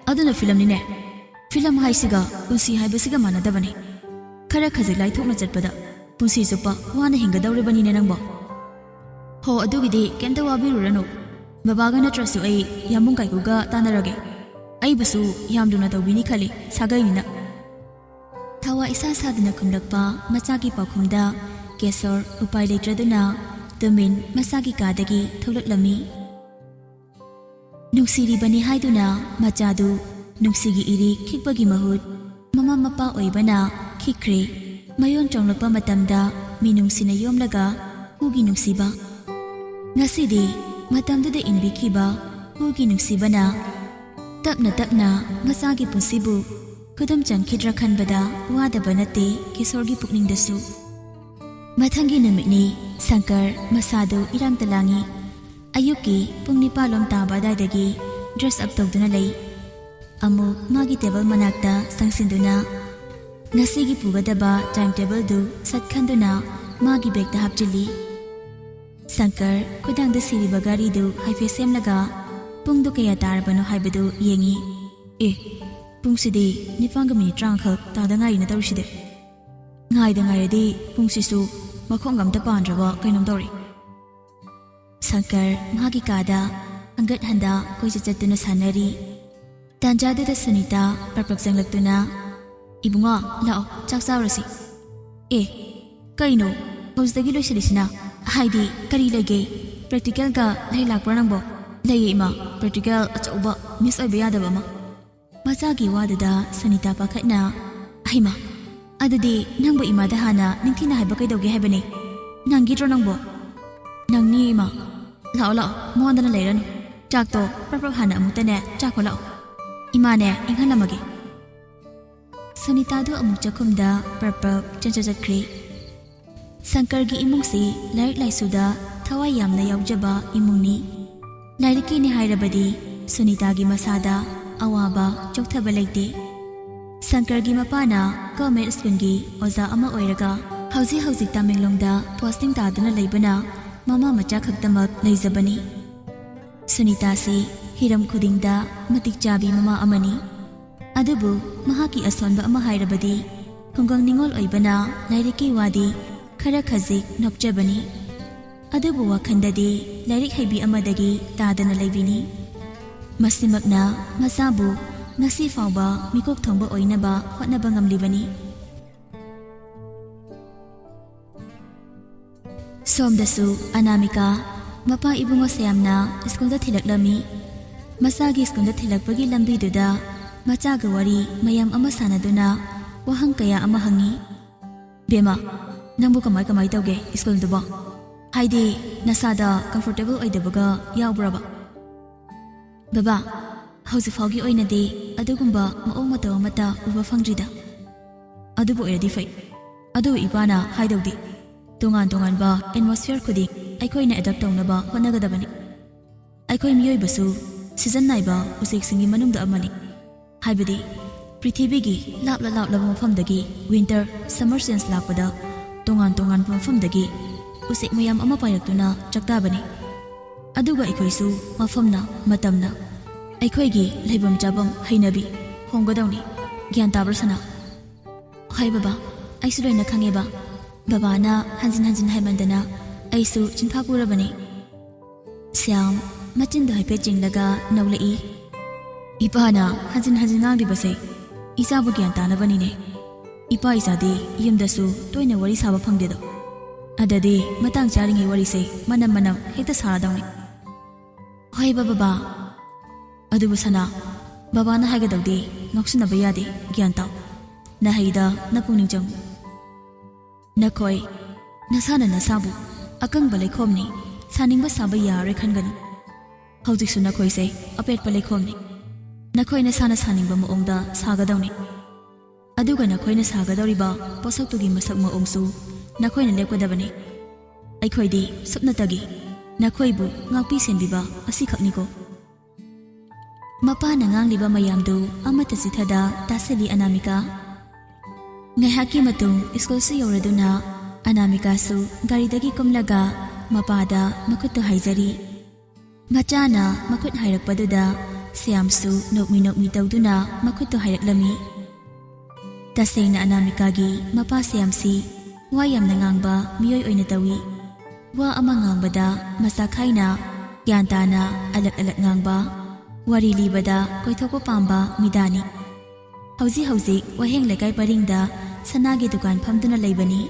ꯑꯗꯨꯅ ꯐꯤꯂꯝꯅꯤꯅꯦ꯫ ꯐꯤꯂꯝ ꯍꯥꯏꯁꯤꯒ ꯄꯨꯟꯁꯤ ꯍꯥꯏꯕꯁꯤꯒ ꯃꯥꯟꯅꯗꯕꯅꯤ꯫ ꯈꯔ ꯈꯖꯤꯛ ꯂꯥꯏꯊꯣꯛꯅ ꯆꯠꯄꯗ ꯄꯨꯟꯁꯤ ꯆꯨꯞꯄ ꯋꯥꯅ ꯍꯤꯡꯒꯗꯧꯔꯤꯕꯅꯤꯅꯦ ꯅꯪꯕꯣ꯫ ꯍꯣ, ꯑꯗꯨꯒꯤꯗꯤ ꯀꯩꯝꯇ ꯋꯥꯕꯤꯔꯨꯔꯅꯨ꯫ ꯕꯕꯥꯒ ꯅꯠꯇ꯭ꯔꯁꯨ ꯑꯩ ꯌꯥꯝꯕꯨꯡ ꯀꯥꯏꯀꯨꯒ ꯇꯥꯟꯅꯔꯒꯦ꯫ ꯑꯩꯕꯨꯁꯨ ꯌꯥꯝ ꯂꯨꯅ ꯇꯧꯕꯤꯅꯤ ꯈꯜꯂꯤ, ꯁꯥꯒꯩꯅꯤꯅ꯫" ꯊꯋꯥ ꯏꯁꯥ ꯁꯥꯗꯅ ꯈꯨꯝꯂꯛꯄ ꯃꯆꯥꯒꯤ ꯄꯥꯎꯈꯨꯝꯗ ꯀꯦꯁꯣꯔ ꯎꯄꯥꯏ ꯂꯩꯇ꯭ꯔꯗꯨꯅ ꯇꯨꯃꯤꯟ ꯃꯁꯥꯒꯤ ꯀꯥꯗꯒꯤ ꯊꯣꯛꯂꯛꯂꯝꯃꯤ꯫ ꯅꯨꯡꯁꯤꯔꯤꯕꯅꯤ ꯍꯥꯏꯗꯨꯅ ꯃꯆꯥꯗꯨ ꯅꯨꯡꯁꯤꯒꯤ ꯏꯔꯤ ꯈꯤꯛꯄꯒꯤ ꯃꯍꯨꯠ ꯃꯃꯥ ꯃꯄꯥ ꯑꯣꯏꯕꯅ ꯈꯤꯛꯈ꯭ꯔꯦ꯫ ꯃꯌꯣꯟ ꯆꯣꯡꯂꯛꯄ ꯃꯇꯝꯗ ꯃꯤꯅꯨꯡꯁꯤꯅ ꯌꯣꯝꯂꯒ ꯍꯨꯒꯤ ꯅꯨꯡꯁꯤꯕ꯫ ꯉꯁꯤꯗꯤ ꯃꯇꯝꯗꯨꯗ ꯏꯟꯕꯤꯈꯤꯕ ꯍꯨꯒꯤ ꯅꯨꯡꯁꯤꯕꯅ ꯇꯞꯅ ꯇꯞꯅ ꯃꯆꯥꯒꯤ ꯄꯨꯟꯁꯤꯕꯨ ꯈꯨꯗꯨꯝ ꯆꯟꯈꯤꯗ꯭ꯔꯥ ꯈꯟꯕꯗ ꯋꯥꯗꯕ ꯅꯠꯇꯦ ꯀꯤꯁꯣꯔꯒꯤ ꯄꯨꯛꯅꯤꯡꯗꯁꯨ꯫ ꯃꯊꯪꯒꯤ ꯅꯨꯃꯤꯠꯅꯤ꯫ ꯁꯪꯀꯔ ꯃꯁꯥꯗꯨ ꯏꯔꯥꯡꯇ ꯂꯥꯡꯏ꯫ ꯑꯌꯨꯛꯀꯤ ꯄꯨꯡ ꯅꯤꯄꯥꯜ ꯂꯣꯝ ꯇꯥꯕ ꯑꯗꯥꯏꯗꯒꯤ dress up ꯇꯧꯗꯨꯅ ꯂꯩ꯫ ꯑꯃꯨꯛ ꯃꯥꯒꯤ table ꯃꯅꯥꯛꯇ ꯆꯪꯁꯤꯟꯗꯨꯅ ꯉꯁꯤꯒꯤ ꯄꯨꯒꯗꯕ time tableꯗꯨ ꯁꯠ ꯈꯟꯗꯨꯅ ꯃꯥꯒꯤ bagꯇ ꯍꯥꯞꯆꯤꯜꯂꯤ꯫ ꯁꯪꯀꯔ ꯈꯨꯗꯥꯡꯗ ꯁꯤꯔꯤꯕ ꯘꯔꯤꯗꯨ ꯍꯥꯏꯐꯦꯠ ꯁꯦꯝꯂꯒ ꯄꯨꯡꯗꯨ ꯀꯌꯥ ꯇꯥꯔꯕꯅꯣ ꯍꯥꯏꯕꯗꯨ ꯌꯦꯡꯏ꯫ "ꯑꯦ, ꯄꯨꯡꯁꯤꯗꯤ ꯅꯤꯄꯥꯟꯒ minute ꯇꯔꯥꯃꯉꯥꯈꯛ ꯇꯥꯗ ꯉꯥꯏꯔꯤꯅ ꯇꯧꯔꯤꯁꯤꯗꯤ꯫ ꯉꯥꯏꯗ ꯉꯥꯏꯔꯗꯤ ꯄꯨꯡꯁꯤꯁꯨ ꯃꯈꯣꯡꯒ ꯑꯝꯇ ꯄꯥꯟꯗ꯭ꯔꯕ ꯀꯩꯅꯣꯝ ꯇꯧꯔꯦ꯫" ꯁꯪꯀꯔ ꯃꯥꯒꯤ ꯀꯥꯗ ꯍꯪꯒꯠ ꯍꯟꯗ ꯀꯣꯏꯆꯠ ꯆꯠꯇꯨꯅ ꯁꯥꯟꯅꯔꯤ꯫ ꯇꯥꯟꯖꯥꯗꯨꯗ ꯁꯨꯅꯤꯇꯥ ꯄ꯭ꯔꯞ ꯄ꯭ꯔꯞ ꯆꯪꯂꯛꯇꯨꯅ, "ꯏꯕꯨꯡꯉꯣ, ꯂꯥꯛꯑꯣ, ꯆꯥꯛ ꯆꯥꯔꯨꯔꯁꯤ꯫" "ꯑꯦ, ꯀꯩꯅꯣ ꯍꯧꯖꯤꯛꯇꯒꯤ ꯂꯣꯏꯁꯤꯜꯂꯤꯁꯤꯅ? ꯍꯥꯏꯗꯤ ꯀꯔꯤ ꯂꯩꯒꯦ? Practicalꯒ ꯂꯩ ꯂꯥꯛꯄ꯭ꯔꯥ ꯅꯪꯕꯣ?" "ꯂꯩꯌꯦ ꯏꯃꯥ, practical ꯑꯆꯧꯕ miss ꯑꯣꯏꯕ ꯌꯥꯗꯕ ꯑꯃ꯫" ꯃꯆꯥꯒꯤ ꯋꯥꯗꯨꯗ ꯁꯨꯅꯤꯇꯥ ꯄꯥꯈꯠꯅ, "ꯑꯍꯩꯃꯥ, ꯑꯗꯨꯗꯤ ꯅꯪꯕꯨ ꯏꯃꯥꯗ ꯍꯥꯟꯅ ꯅꯤꯡꯊꯤꯅ ꯍꯥꯏꯕ ꯀꯩꯗꯧꯒꯦ ꯍꯥꯏꯕꯅꯦ? ꯅꯪꯒꯤꯗ꯭ꯔꯣ ꯅꯪꯕꯣ?" "ꯅꯪꯅꯤ ꯏꯃꯥ꯫ ꯂꯥꯛꯑꯣ, ꯂꯥꯛꯑꯣ, ꯃꯣꯟꯗꯅ ꯂꯩꯔꯅꯨ꯫ ꯆꯥꯛꯇꯣ ꯄ꯭ꯔꯞ ꯄ꯭ꯔꯞ ꯍꯥꯟꯅ ꯑꯃꯨꯛꯇꯅꯦ ꯆꯥꯈꯣ ꯂꯥꯛꯑꯣ꯫ ꯏꯃꯥꯅꯦ ꯏꯪꯍꯜꯂꯝꯃꯒꯦ꯫" ꯁꯨꯅꯤꯇꯥꯗꯨ ꯑꯃꯨꯛ ꯆꯥꯛꯈꯨꯝꯗ ꯄ꯭ꯔꯞ ꯄ꯭ꯔꯞ ꯆꯦꯟꯖ ꯆꯠꯈ꯭ꯔꯦ꯫ ꯁꯪꯀꯔꯒꯤ ꯏꯃꯨꯡꯁꯤ ꯂꯥꯏꯔꯤꯛ ꯂꯥꯏꯁꯨꯗ ꯊꯋꯥꯏ ꯌꯥꯝꯅ ꯌꯥꯎꯖꯕ ꯏꯃꯨꯡꯅꯤ꯫ ꯂꯥꯏꯔꯤꯛꯀꯤꯅꯤ ꯍꯥꯏꯔꯕꯗꯤ ꯁꯨꯅꯤꯇꯥꯒꯤ ꯃꯁꯥꯗ ꯑꯋꯥꯕ ꯆꯣꯛꯊꯕ ꯂꯩꯇꯦ꯫ ꯁꯪꯀꯔꯒꯤ ꯃꯄꯥꯅ ꯒꯚꯔꯟꯃꯦꯟꯠ ꯁ꯭ꯀꯨꯜꯒꯤ ꯑꯣꯖꯥ ꯑꯃ ꯑꯣꯏꯔꯒ ꯍꯧꯖꯤꯛ ꯍꯧꯖꯤꯛ ꯇꯃꯦꯡꯂꯣꯡꯗ ꯄꯣꯁꯇꯤꯡ ꯇꯥꯗꯨꯅ ꯂꯩꯕꯅ ꯃꯃꯥ ꯃꯆꯥ ꯈꯛꯇꯃꯛ ꯂꯩꯖꯕꯅꯤ꯫ ꯁꯨꯅꯤꯇꯥꯁꯤ ꯍꯤꯔꯝ ꯈꯨꯗꯤꯡꯗ ꯃꯇꯤꯛ ꯆꯥꯕꯤ ꯃꯃꯥ ꯑꯃꯅꯤ꯫ ꯑꯗꯨꯕꯨ ꯃꯍꯥꯛꯀꯤ ꯑꯁꯣꯟꯕ ꯑꯃ ꯍꯥꯏꯔꯕꯗꯤ ꯈꯨꯡꯒꯪ ꯅꯤꯉꯣꯜ ꯑꯣꯏꯕꯅ ꯂꯥꯏꯔꯤꯛꯀꯤ ꯋꯥꯗꯤ ꯈꯔ ꯈꯖꯤꯛ ꯅꯣꯞꯆꯕꯅꯤ꯫ ꯑꯗꯨꯕꯨ ꯋꯥꯈꯜꯗꯗꯤ ꯂꯥꯏꯔꯤꯛ ꯍꯩꯕꯤ ꯑꯃꯗꯒꯤ ꯇꯥꯗꯅ ꯂꯩꯕꯤꯅꯤ꯫ ꯃꯁꯤꯃꯛꯅ ꯃꯆꯥꯕꯨ ꯉꯁꯤ ꯐꯥꯎꯕ ꯃꯤꯀꯣꯛ ꯊꯣꯡꯕ ꯑꯣꯏꯅꯕ ꯍꯣꯠꯅꯕ ꯉꯝꯂꯤꯕꯅꯤ꯫ ꯁꯣꯝꯗꯁꯨ ꯑꯅꯥꯃꯤꯀꯥ, ꯃꯄꯥ ꯏꯕꯨꯡꯉꯣ ꯁ꯭ꯌꯥꯝꯅ ꯁ꯭ꯀꯨꯜꯗ ꯊꯤꯜꯂꯛꯂꯝꯃꯤ꯫ ꯃꯆꯥꯒꯤ ꯁ꯭ꯀꯨꯜꯗ ꯊꯤꯜꯂꯛꯄꯒꯤ ꯂꯝꯕꯤꯗꯨꯗ ꯃꯆꯥꯒ ꯋꯥꯔꯤ ꯃꯌꯥꯝ ꯑꯃ ꯁꯥꯟꯅꯗꯨꯅ ꯋꯥꯍꯪ ꯀꯌꯥ ꯑꯃ ꯍꯪꯉꯤ꯫ "ꯕꯦꯝꯃ, ꯅꯪꯕꯨ ꯀꯃꯥꯏ ꯀꯃꯥꯏ ꯇꯧꯒꯦ ꯁ꯭ꯀꯨꯜꯗꯨꯕꯣ? ꯍꯥꯏꯗꯤ ꯅꯁꯥꯗ ꯀꯝꯐꯣꯔꯇꯦꯕꯜ ꯑꯣꯏꯗꯕꯒ ꯌꯥꯎꯕ꯭ꯔꯕ?" "ꯕꯕꯥ, ꯍꯧꯖꯤꯛ ꯐꯥꯎꯒꯤ ꯑꯣꯏꯅꯗꯤ ꯑꯗꯨꯒꯨꯝꯕ ꯃꯑꯣꯡ ꯃꯇꯧ ꯑꯃꯠꯇ ꯎꯕ ꯐꯪꯗ꯭ꯔꯤꯗ꯫" "ꯑꯗꯨꯕꯨ ꯑꯣꯏꯔꯗꯤ ꯐꯩ꯫ ꯑꯗꯨ ꯏꯄꯥꯅ ꯍꯥꯏꯗꯧꯗꯤ, ꯇꯣꯉꯥꯟ ꯇꯣꯉꯥꯟꯕ ꯑꯦꯠꯃꯣꯁꯐꯤꯌꯔ ꯈꯨꯗꯤꯡ ꯑꯩꯈꯣꯏꯅ ꯑꯦꯗꯥꯞ ꯇꯧꯅꯕ ꯍꯣꯠꯅꯒꯗꯕꯅꯤ꯫ ꯑꯩꯈꯣꯏ ꯃꯤꯑꯣꯏꯕꯁꯨ ꯁꯤꯖꯟ ꯅꯥꯏꯕ ꯎꯆꯦꯛꯁꯤꯡꯒꯤ ꯃꯅꯨꯡꯗ ꯑꯃꯅꯤ꯫ ꯍꯥꯏꯕꯗꯤ ꯄ꯭ꯔꯤꯊꯤꯕꯤꯒꯤ ꯂꯥꯞꯂ ꯂꯥꯞꯂꯕ ꯃꯐꯝꯗꯒꯤ ꯋꯤꯟꯇꯔ, ꯁꯝꯃꯔ ꯆꯦꯟꯖ ꯂꯥꯛꯄꯗ ꯇꯣꯉꯥꯟ ꯇꯣꯉꯥꯟꯕ ꯃꯐꯝꯗꯒꯤ ꯎꯆꯦꯛ ꯃꯌꯥꯝ ꯑꯃ ꯄꯥꯏꯔꯛꯇꯨꯅ ꯆꯥꯛꯇꯥꯕꯅꯤ꯫ ꯑꯗꯨꯒ ꯑꯩꯈꯣꯏꯁꯨ ꯃꯐꯝꯅ, ꯃꯇꯝꯅ, ꯑꯩꯈꯣꯏꯒꯤ ꯂꯩꯐꯝ ꯆꯥꯐꯝ, ꯍꯩꯅꯕꯤ ꯍꯣꯡꯒꯗꯧꯅꯤ꯫ ꯒ꯭ꯌꯥꯟ ꯇꯥꯕ꯭ꯔꯣ ꯁꯅꯥ?" "ꯍꯣꯏ ꯕꯕꯥ, ꯑꯩꯁꯨ ꯂꯣꯏꯅ ꯈꯪꯉꯦꯕ꯫ ꯕꯕꯥꯅ ꯍꯟꯖꯤꯟ ꯍꯟꯖꯤꯟ ꯍꯥꯏꯃꯟꯗꯅ ꯑꯩꯁꯨ ꯆꯤꯟꯐꯥ ꯄꯨꯔꯕꯅꯤ꯫" ꯁ꯭ꯌꯥꯝ ꯃꯆꯤꯟꯗꯣ ꯍꯥꯏꯐꯦꯠ ꯆꯤꯡꯂꯒ ꯅꯣꯛꯂꯛꯏ꯫ "ꯏꯄꯥꯅ ꯍꯟꯖꯤꯟ ꯍꯟꯖꯤꯟ ꯉꯥꯡꯂꯤꯕꯁꯦ ꯏꯆꯥꯕꯨ ꯒ꯭ꯌꯥꯟ ꯇꯥꯅꯕꯅꯤꯅꯦ꯫ ꯏꯄꯥ ꯏꯆꯥꯗꯤ ꯌꯨꯝꯗꯁꯨ ꯇꯣꯏꯅ ꯋꯥꯔꯤ ꯁꯥꯕ ꯐꯪꯗꯦꯗꯣ꯫ ꯑꯗꯗꯤ ꯃꯇꯥꯡ ꯆꯥꯔꯤꯉꯩ ꯋꯥꯔꯤꯁꯦ ꯃꯅꯝ ꯃꯅꯝ ꯍꯦꯛꯇ ꯁꯥꯔꯗꯧꯅꯤ꯫" "ꯍꯣꯏꯕ ꯕꯕꯥ꯫ ꯑꯗꯨꯕꯨ ꯁꯅꯥ, ꯕꯕꯥꯅ ꯍꯥꯏꯒꯗꯧꯗꯤ ꯉꯥꯎꯁꯤꯟꯅꯕ ꯌꯥꯗꯦ, ꯒ꯭ꯌꯥꯟ ꯇꯥꯎ꯫ ꯅꯍꯩꯗ ꯅꯄꯨꯛꯅꯤꯡ ꯆꯪꯉꯨ꯫ ꯅꯈꯣꯏ ꯅꯁꯥꯅ ꯅꯁꯥꯕꯨ ꯑꯀꯪꯕ ꯂꯩꯈꯣꯝꯅꯤ, ꯁꯥꯅꯤꯡꯕ ꯁꯥꯕ ꯌꯥꯔꯣꯏ ꯈꯟꯒꯅꯨ꯫ ꯍꯧꯖꯤꯛꯁꯨ ꯅꯈꯣꯏꯁꯦ ꯑꯄꯦꯠꯄ ꯂꯩꯈꯣꯝꯅꯤ꯫ ꯅꯈꯣꯏ ꯅꯁꯥꯅ ꯁꯥꯅꯤꯡꯕ ꯃꯑꯣꯡꯗ ꯁꯥꯒꯗꯧꯅꯤ꯫ ꯑꯗꯨꯒ ꯅꯈꯣꯏꯅ ꯁꯥꯒꯗꯧꯔꯤꯕ ꯄꯣꯠꯁꯛꯇꯨꯒꯤ ꯃꯁꯛ ꯃꯑꯣꯡꯁꯨ ꯅꯈꯣꯏꯅ ꯂꯦꯞꯀꯗꯕꯅꯤ꯫ ꯑꯩꯈꯣꯏꯗꯤ ꯁꯨꯞꯅꯇꯒꯤ ꯅꯈꯣꯏꯕꯨ ꯉꯥꯛꯄꯤ ꯁꯦꯟꯕꯤꯕ ꯑꯁꯤꯈꯛꯅꯤꯀꯣ꯫ ꯃꯄꯥꯅ ꯉꯥꯡꯂꯤꯕ ꯃꯌꯥꯝꯗꯨ ꯑꯃꯠꯇ ꯆꯤꯊꯗ ꯇꯥꯁꯤꯜꯂꯤ ꯑꯅꯥꯃꯤꯀꯥ꯫ ꯉꯥꯏꯍꯥꯛꯀꯤ ꯃꯇꯨꯡ ꯁ꯭ꯀꯨꯜꯁꯨ ꯌꯧꯔꯗꯨꯅ ꯑꯅꯥꯃꯤꯀꯥꯁꯨ ꯒꯥꯔꯤꯗꯒꯤ ꯀꯨꯝꯂꯒ ꯃꯄꯥꯗ ꯃꯈꯨꯠꯇꯨ ꯍꯥꯏꯖꯔꯤ꯫ ꯃꯆꯥꯅ ꯃꯈꯨꯠ ꯍꯥꯏꯔꯛꯄꯗꯨꯗ ꯁ꯭ꯌꯥꯝꯁꯨ ꯅꯣꯛꯃꯤ ꯅꯣꯛꯃꯤ ꯇꯧꯗꯨꯅ ꯃꯈꯨꯠꯇꯨ ꯍꯥꯏꯔꯛꯂꯝꯃꯤ꯫ ꯇꯁꯦꯡꯅ ꯑꯅꯥꯃꯤꯀꯥꯒꯤ ꯃꯄꯥ ꯁ꯭ꯌꯥꯝꯁꯤ ꯋꯥ ꯌꯥꯝꯅ ꯉꯥꯡꯕ ꯃꯤꯑꯣꯏ ꯑꯣꯏꯅ ꯇꯧꯏ꯫ ꯋꯥ ꯑꯃ ꯉꯥꯡꯕꯗ ꯃꯁꯥ ꯈꯥꯏꯅ ꯒ꯭ꯌꯥꯟ ꯇꯥꯅ ꯑꯂꯛ ꯑꯂꯛ ꯉꯥꯡꯕ, ꯋꯥꯔꯤ ꯂꯤꯕꯗ ꯀꯣꯏꯊꯣꯛꯄ ꯄꯥꯝꯕ ꯃꯤꯗꯥꯅꯤ꯫ ꯍꯧꯖꯤꯛ ꯍꯧꯖꯤꯛ ꯋꯥꯍꯦꯡ ꯂꯩꯀꯥꯏ ꯄꯔꯤꯡꯗ ꯁꯅꯥꯒꯤ ꯗꯨꯀꯥꯟ ꯐꯝꯗꯨꯅ ꯂꯩꯕꯅꯤ꯫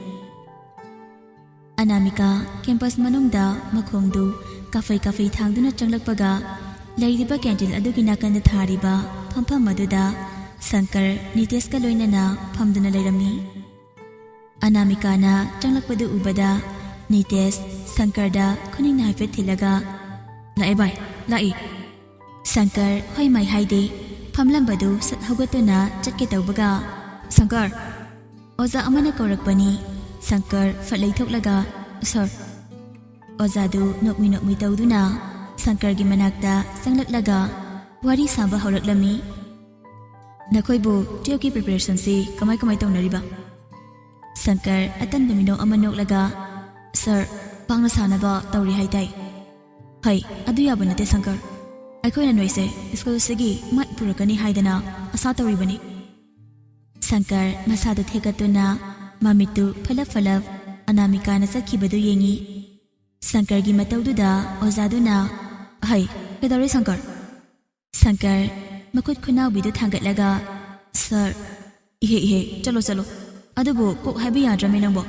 ꯑꯅꯥꯃꯤꯀꯥ ꯀꯦꯝꯄꯁ ꯃꯅꯨꯡꯗ ꯃꯈꯣꯡꯗꯨ ꯀꯥꯐꯩ ꯀꯥꯐꯩ ꯊꯥꯡꯗꯨꯅ ꯆꯪꯂꯛꯄꯒ, ꯂꯩꯔꯤꯕ ꯀꯦꯟꯇꯤꯟ ꯑꯗꯨꯒꯤ ꯅꯥꯀꯟꯗ ꯊꯥꯔꯤꯕ ꯐꯝꯐꯝ ꯑꯗꯨꯗ ꯁꯪꯀꯔ ꯅꯤꯇꯦꯁꯀ ꯂꯣꯏꯅꯅ ꯐꯝꯗꯨꯅ ꯂꯩꯔꯝꯃꯤ꯫ ꯑꯅꯥꯃꯤꯀꯥꯅ ꯆꯪꯂꯛꯄꯗꯨ ꯎꯕꯗ ꯅꯤꯇꯦꯁ ꯁꯪꯀꯔꯗ ꯈꯨꯅꯤꯡꯅ ꯍꯥꯏꯐꯦꯠ ꯊꯤꯜꯂꯒ, "ꯂꯥꯛꯑꯦ ꯚꯥꯏ, ꯂꯥꯛꯏ꯫" ꯁꯪꯀꯔ ꯍꯣꯏ ꯃꯥꯏ ꯍꯥꯏꯗꯦ, ꯐꯝꯂꯝꯕꯗꯨ ꯁꯠ ꯍꯧꯒꯠꯇꯨꯅ ꯆꯠꯀꯦ ꯇꯧꯕꯒ, "ꯁꯪꯀꯔ!" ꯑꯣꯖꯥ ꯑꯃꯅ ꯀꯧꯔꯛꯄꯅꯤ꯫ ꯁꯪꯀꯔ ꯐꯠ ꯂꯩꯊꯣꯛꯂꯒ, "ꯁꯔ꯫" ꯑꯣꯖꯥꯗꯨ ꯅꯣꯛꯃꯤ ꯅꯣꯛꯃꯤ ꯇꯧꯗꯨꯅ ꯁꯪꯀꯔꯒꯤ ꯃꯅꯥꯛꯇ ꯆꯪꯂꯛꯂꯒ ꯋꯥꯔꯤ ꯁꯥꯕ ꯍꯧꯔꯛꯂꯝꯃꯤ꯫ "ꯅꯈꯣꯏꯕꯨ ꯇꯨꯌꯦꯜꯐꯀꯤ ꯄ꯭ꯔꯤꯄꯦꯔꯦꯁꯟꯁꯤ ꯀꯃꯥꯏ ꯀꯃꯥꯏ ꯇꯧꯅꯔꯤꯕ?" ꯁꯪꯀꯔ ꯑꯇꯟꯕ ꯃꯤꯅꯣꯛ ꯑꯃ ꯅꯣꯛꯂꯒ, "ꯁꯔ, ꯄꯥꯡꯅ ꯁꯥꯅꯕ ꯇꯧꯔꯤ ꯍꯥꯏꯇꯥꯏ꯫" "ꯍꯩ, ꯑꯗꯨ ꯌꯥꯕ ꯅꯠꯇꯦ ꯁꯪꯀꯔ꯫ ꯑꯩꯈꯣꯏꯅ ꯅꯣꯏꯁꯦ ꯁ꯭ꯀꯨꯜꯁꯤꯒꯤ ꯃꯥꯏ ꯄꯨꯔꯛꯀꯅꯤ ꯍꯥꯏꯗꯅ ꯑꯁꯥ ꯇꯧꯔꯤꯕꯅꯤ꯫" ꯁꯪꯀꯔ ꯃꯁꯥꯗꯨ ꯊꯦꯛꯀꯠꯇꯨꯅ ꯃꯃꯤꯠꯇꯨ ꯐꯂꯞ ꯐꯂꯞ ꯑꯅꯥꯃꯤꯀꯥꯅ ꯆꯠꯈꯤꯕꯗꯨ ꯌꯦꯡꯉꯤ꯫ ꯁꯪꯀꯔꯒꯤ ꯃꯇꯧꯗꯨꯗ ꯑꯣꯖꯥꯗꯨꯅ, "ꯍꯩ, ꯀꯩꯗꯧꯔꯦ ꯁꯪꯀꯔ?" ꯁꯪꯀꯔ ꯃꯈꯨꯠ ꯈꯨꯅꯥꯎꯕꯤꯗꯨ ꯊꯥꯡꯒꯠꯂꯒ, "ꯁꯔ꯫" "ꯏꯍꯦ, ꯏꯍꯦ, ꯆꯠꯂꯣ, ꯆꯠꯂꯣ꯫ ꯑꯗꯨꯕꯨ ꯀꯣꯛ ꯍꯥꯏꯕ ꯌꯥꯗ꯭ꯔꯃꯤ ꯅꯪꯕꯣ?"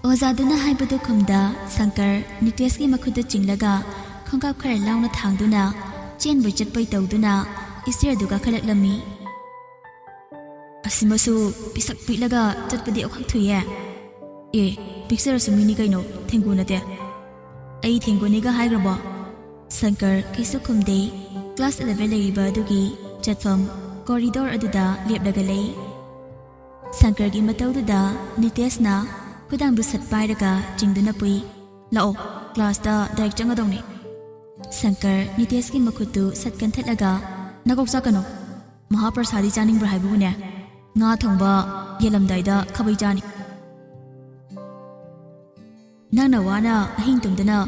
ꯑꯣꯖꯥꯗꯨꯅ ꯍꯥꯏꯕꯗꯨ ꯈꯨꯝꯗ ꯁꯪꯀꯔ ꯅꯤꯇꯦꯁꯀꯤ ꯃꯈꯨꯠꯇꯨ ꯆꯤꯡꯂꯒ ꯈꯣꯡꯀꯥꯞ ꯈꯔ ꯂꯥꯎꯅ ꯊꯥꯡꯗꯨꯅ ꯆꯦꯟꯕꯣꯏ ꯆꯠꯄꯣꯏ ꯇꯧꯗꯨꯅ ꯏꯁꯇꯤꯌꯔꯗꯨ ꯀꯥꯈꯠꯂꯛꯂꯝꯃꯤ꯫ "ꯑꯁꯤꯃꯁꯨ ꯄꯤꯁꯛ ꯄꯤꯛꯂꯒ ꯆꯠꯄꯗꯤ ꯑꯣꯈꯥꯛ ꯊꯨꯏꯌꯦ꯫" "ꯑꯦ, ꯄꯤꯛꯆꯔꯁꯨ ꯃꯤꯅꯤ ꯀꯩꯅꯣ, ꯊꯦꯡꯒꯨ ꯅꯠꯇꯦ꯫" "ꯑꯩ ꯊꯦꯡꯒꯨꯅꯤꯒ ꯍꯥꯏꯈ꯭ꯔꯕꯣ?" ꯁꯪꯀꯔ ꯀꯩꯁꯨ ꯈꯨꯝꯗꯦ꯫ ꯀ꯭ꯂꯥꯁ ꯑꯦꯂꯚꯦꯟ ꯂꯩꯔꯤꯕ ꯑꯗꯨꯒꯤ ꯆꯠꯐꯝ ꯀꯣꯔꯤꯗꯣꯔ ꯑꯗꯨꯗ ꯂꯦꯞꯂꯒ ꯂꯩ꯫ ꯁꯪꯀꯔꯒꯤ ꯃꯇꯧꯗꯨꯗ ꯅꯤꯇꯦꯁꯅ ꯈꯨꯗꯥꯡꯗꯨ ꯁꯠ ꯄꯥꯏꯔꯒ ꯆꯤꯡꯗꯨꯅ ꯄꯨꯏ꯫ "ꯂꯥꯛꯑꯣ, ꯀ꯭ꯂꯥꯁꯇ ꯗꯥꯏꯔꯦꯛ ꯆꯪꯒꯗꯧꯅꯤ꯫" ꯁꯪꯀꯔ ꯅꯤꯇꯦꯁꯀꯤ ꯃꯈꯨꯠꯇꯨ ꯁꯠ ꯀꯟꯊꯠꯂꯒ, "ꯅꯀꯣꯛ ꯆꯥꯛꯀꯅꯨ꯫ ꯃꯍꯥꯄ꯭ꯔꯁꯥꯗꯤ ꯆꯥꯅꯤꯡꯕ꯭ꯔꯥ ꯍꯥꯏꯕꯕꯨꯅꯦ? ꯉꯥ ꯊꯣꯡꯕ ꯌꯦꯜꯂꯝꯗꯥꯏꯗ ꯈꯥꯕꯩ ꯆꯥꯅꯤ꯫" "ꯅꯪꯅ ꯋꯥꯅ ꯑꯍꯤꯡ ꯇꯨꯝꯗꯅ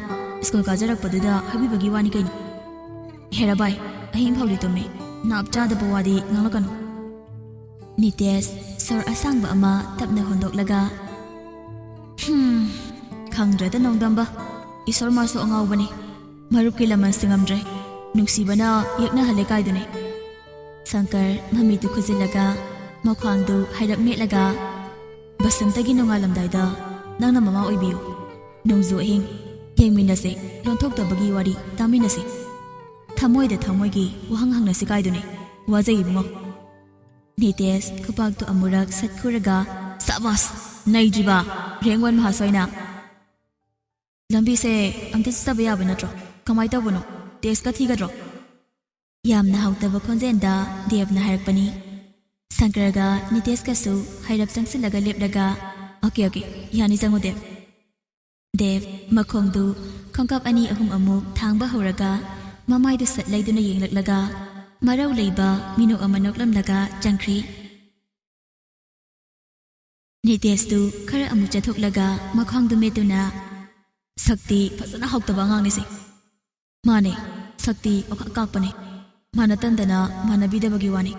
ꯁ꯭ꯀꯨꯜ ꯀꯥꯖꯔꯛꯄꯗꯨꯗ ꯍꯥꯏꯕꯤꯕꯒꯤ ꯋꯥꯅꯤ ꯀꯩꯅꯣ꯫" "ꯍꯦꯔꯥ ꯚꯥꯏ, ꯑꯍꯤꯡ ꯐꯥꯎꯗꯤ ꯇꯨꯝꯃꯤ꯫ ꯅꯥꯞ ꯆꯥꯗꯕ ꯋꯥꯗꯤ ꯉꯥꯡꯂꯛꯀꯅꯨ꯫" ꯅꯤꯇꯦꯁ ꯁꯣꯔ ꯑꯁꯥꯡꯕ ꯑꯃ ꯇꯞꯅ ꯍꯣꯟꯗꯣꯛꯂꯒ, "ꯍꯝ, ꯈꯪꯗ꯭ꯔꯦꯗ ꯅꯣꯡꯗꯝꯕ꯫ ꯏꯁꯣꯔ ꯃꯥꯁꯨ ꯑꯉꯥꯎꯕꯅꯤ꯫ ꯃꯔꯨꯞꯀꯤ ꯂꯃꯟ ꯁꯤꯡꯉꯝꯗ꯭ꯔꯦ꯫ ꯅꯨꯡꯁꯤꯕꯅ ꯌꯦꯛꯅꯍꯜꯂꯦ ꯀꯥꯏꯗꯨꯅꯤ꯫" ꯁꯪꯀꯔ ꯃꯃꯤꯠꯇꯨ ꯈꯨꯖꯤꯜꯂꯒ, ꯃꯈ꯭ꯋꯥꯡꯗꯨ ꯍꯥꯏꯔꯞ ꯃꯦꯠꯂꯒ, "ꯕꯁꯟꯇꯒꯤ ꯅꯣꯡꯉꯥꯜꯂꯝꯗꯥꯏꯗ ꯅꯪꯅ ꯃꯃꯥ ꯑꯣꯏꯕꯤꯌꯨ꯫ ꯅꯣꯡꯖꯨ ꯑꯍꯤꯡ ꯌꯦꯡꯃꯤꯟꯅꯁꯦ, ꯂꯣꯟꯊꯣꯛꯇꯕꯒꯤ ꯋꯥꯔꯤ ꯇꯥꯃꯤꯟꯅꯁꯦ꯫ ꯊꯃꯣꯏꯗ ꯊꯃꯣꯏꯒꯤ ꯋꯥꯍꯪ ꯍꯪꯅꯁꯤ ꯀꯥꯏꯗꯨꯅꯤ꯫ ꯋꯥꯖꯩ ꯏꯕꯨꯡꯉꯣ꯫" ꯅꯤꯇꯦꯁ ꯈꯨꯄꯥꯛꯇꯨ ꯑꯃꯨꯔꯛ ꯁꯠꯈꯨꯔꯒ, "ꯁꯥꯕꯥꯁ! ꯅꯩꯗ꯭ꯔꯤꯕ ꯔꯦꯡ ꯋꯥꯟ ꯃꯍꯥꯁꯣꯏꯅ!" "ꯂꯝꯕꯤꯁꯦ ꯑꯝꯇ ꯆꯠꯆꯕ ꯌꯥꯕ ꯅꯠꯇ꯭ꯔꯣ? ꯀꯃꯥꯏ ꯇꯧꯕꯅꯣ? ꯇꯦꯁꯀ ꯊꯤꯒꯗ꯭ꯔꯣ?" ꯌꯥꯝꯅ ꯍꯥꯎꯇꯕ ꯈꯣꯟꯖꯦꯜꯗ ꯗꯦꯕꯅ ꯍꯥꯏꯔꯛꯄꯅꯤ꯫ ꯁꯪꯀꯔꯒ ꯅꯤꯇꯦꯁꯀꯁꯨ ꯍꯥꯏꯔꯞ ꯆꯪꯁꯤꯜꯂꯒ ꯂꯦꯞꯂꯒ, "ꯑꯣꯀꯦ, ꯑꯣꯀꯦ, ꯌꯥꯅꯤ, ꯆꯪꯉꯣ ꯗꯦꯕ꯫" ꯗꯦꯕ ꯃꯈꯣꯡꯗꯨ ꯈꯣꯡꯀꯥꯞ ꯑꯅꯤ ꯑꯍꯨꯝ ꯑꯃꯨꯛ ꯊꯥꯡꯕ ꯍꯧꯔꯒ, ꯃꯃꯥꯏꯗꯨ ꯁꯠ ꯂꯩꯗꯨꯅ ꯌꯦꯡꯂꯛꯂꯒ, ꯃꯔꯧ ꯂꯩꯕ ꯃꯤꯅꯣꯛ ꯑꯃ ꯅꯣꯛꯂꯝꯂꯒ ꯆꯪꯈ꯭ꯔꯤ꯫ ꯅꯤꯇꯦꯁꯇꯨ ꯈꯔ ꯑꯃꯨꯛ ꯆꯠꯊꯣꯛꯂꯒ ꯃꯈ꯭ꯋꯥꯡꯗꯨ ꯃꯦꯠꯇꯨꯅ, "ꯁꯛꯇꯤ ꯐꯖꯅ ꯍꯥꯎꯇꯕ ꯑꯉꯥꯡꯅꯤꯁꯦ꯫" "ꯃꯥꯅꯦ, ꯁꯛꯇꯤ ꯑꯣꯈꯥꯛ ꯀꯥꯛꯄꯅꯦ꯫ ꯃꯥꯟꯅ ꯇꯟꯗꯅ ꯃꯥꯟꯅꯕꯤꯗꯕꯒꯤ ꯋꯥꯅꯤ꯫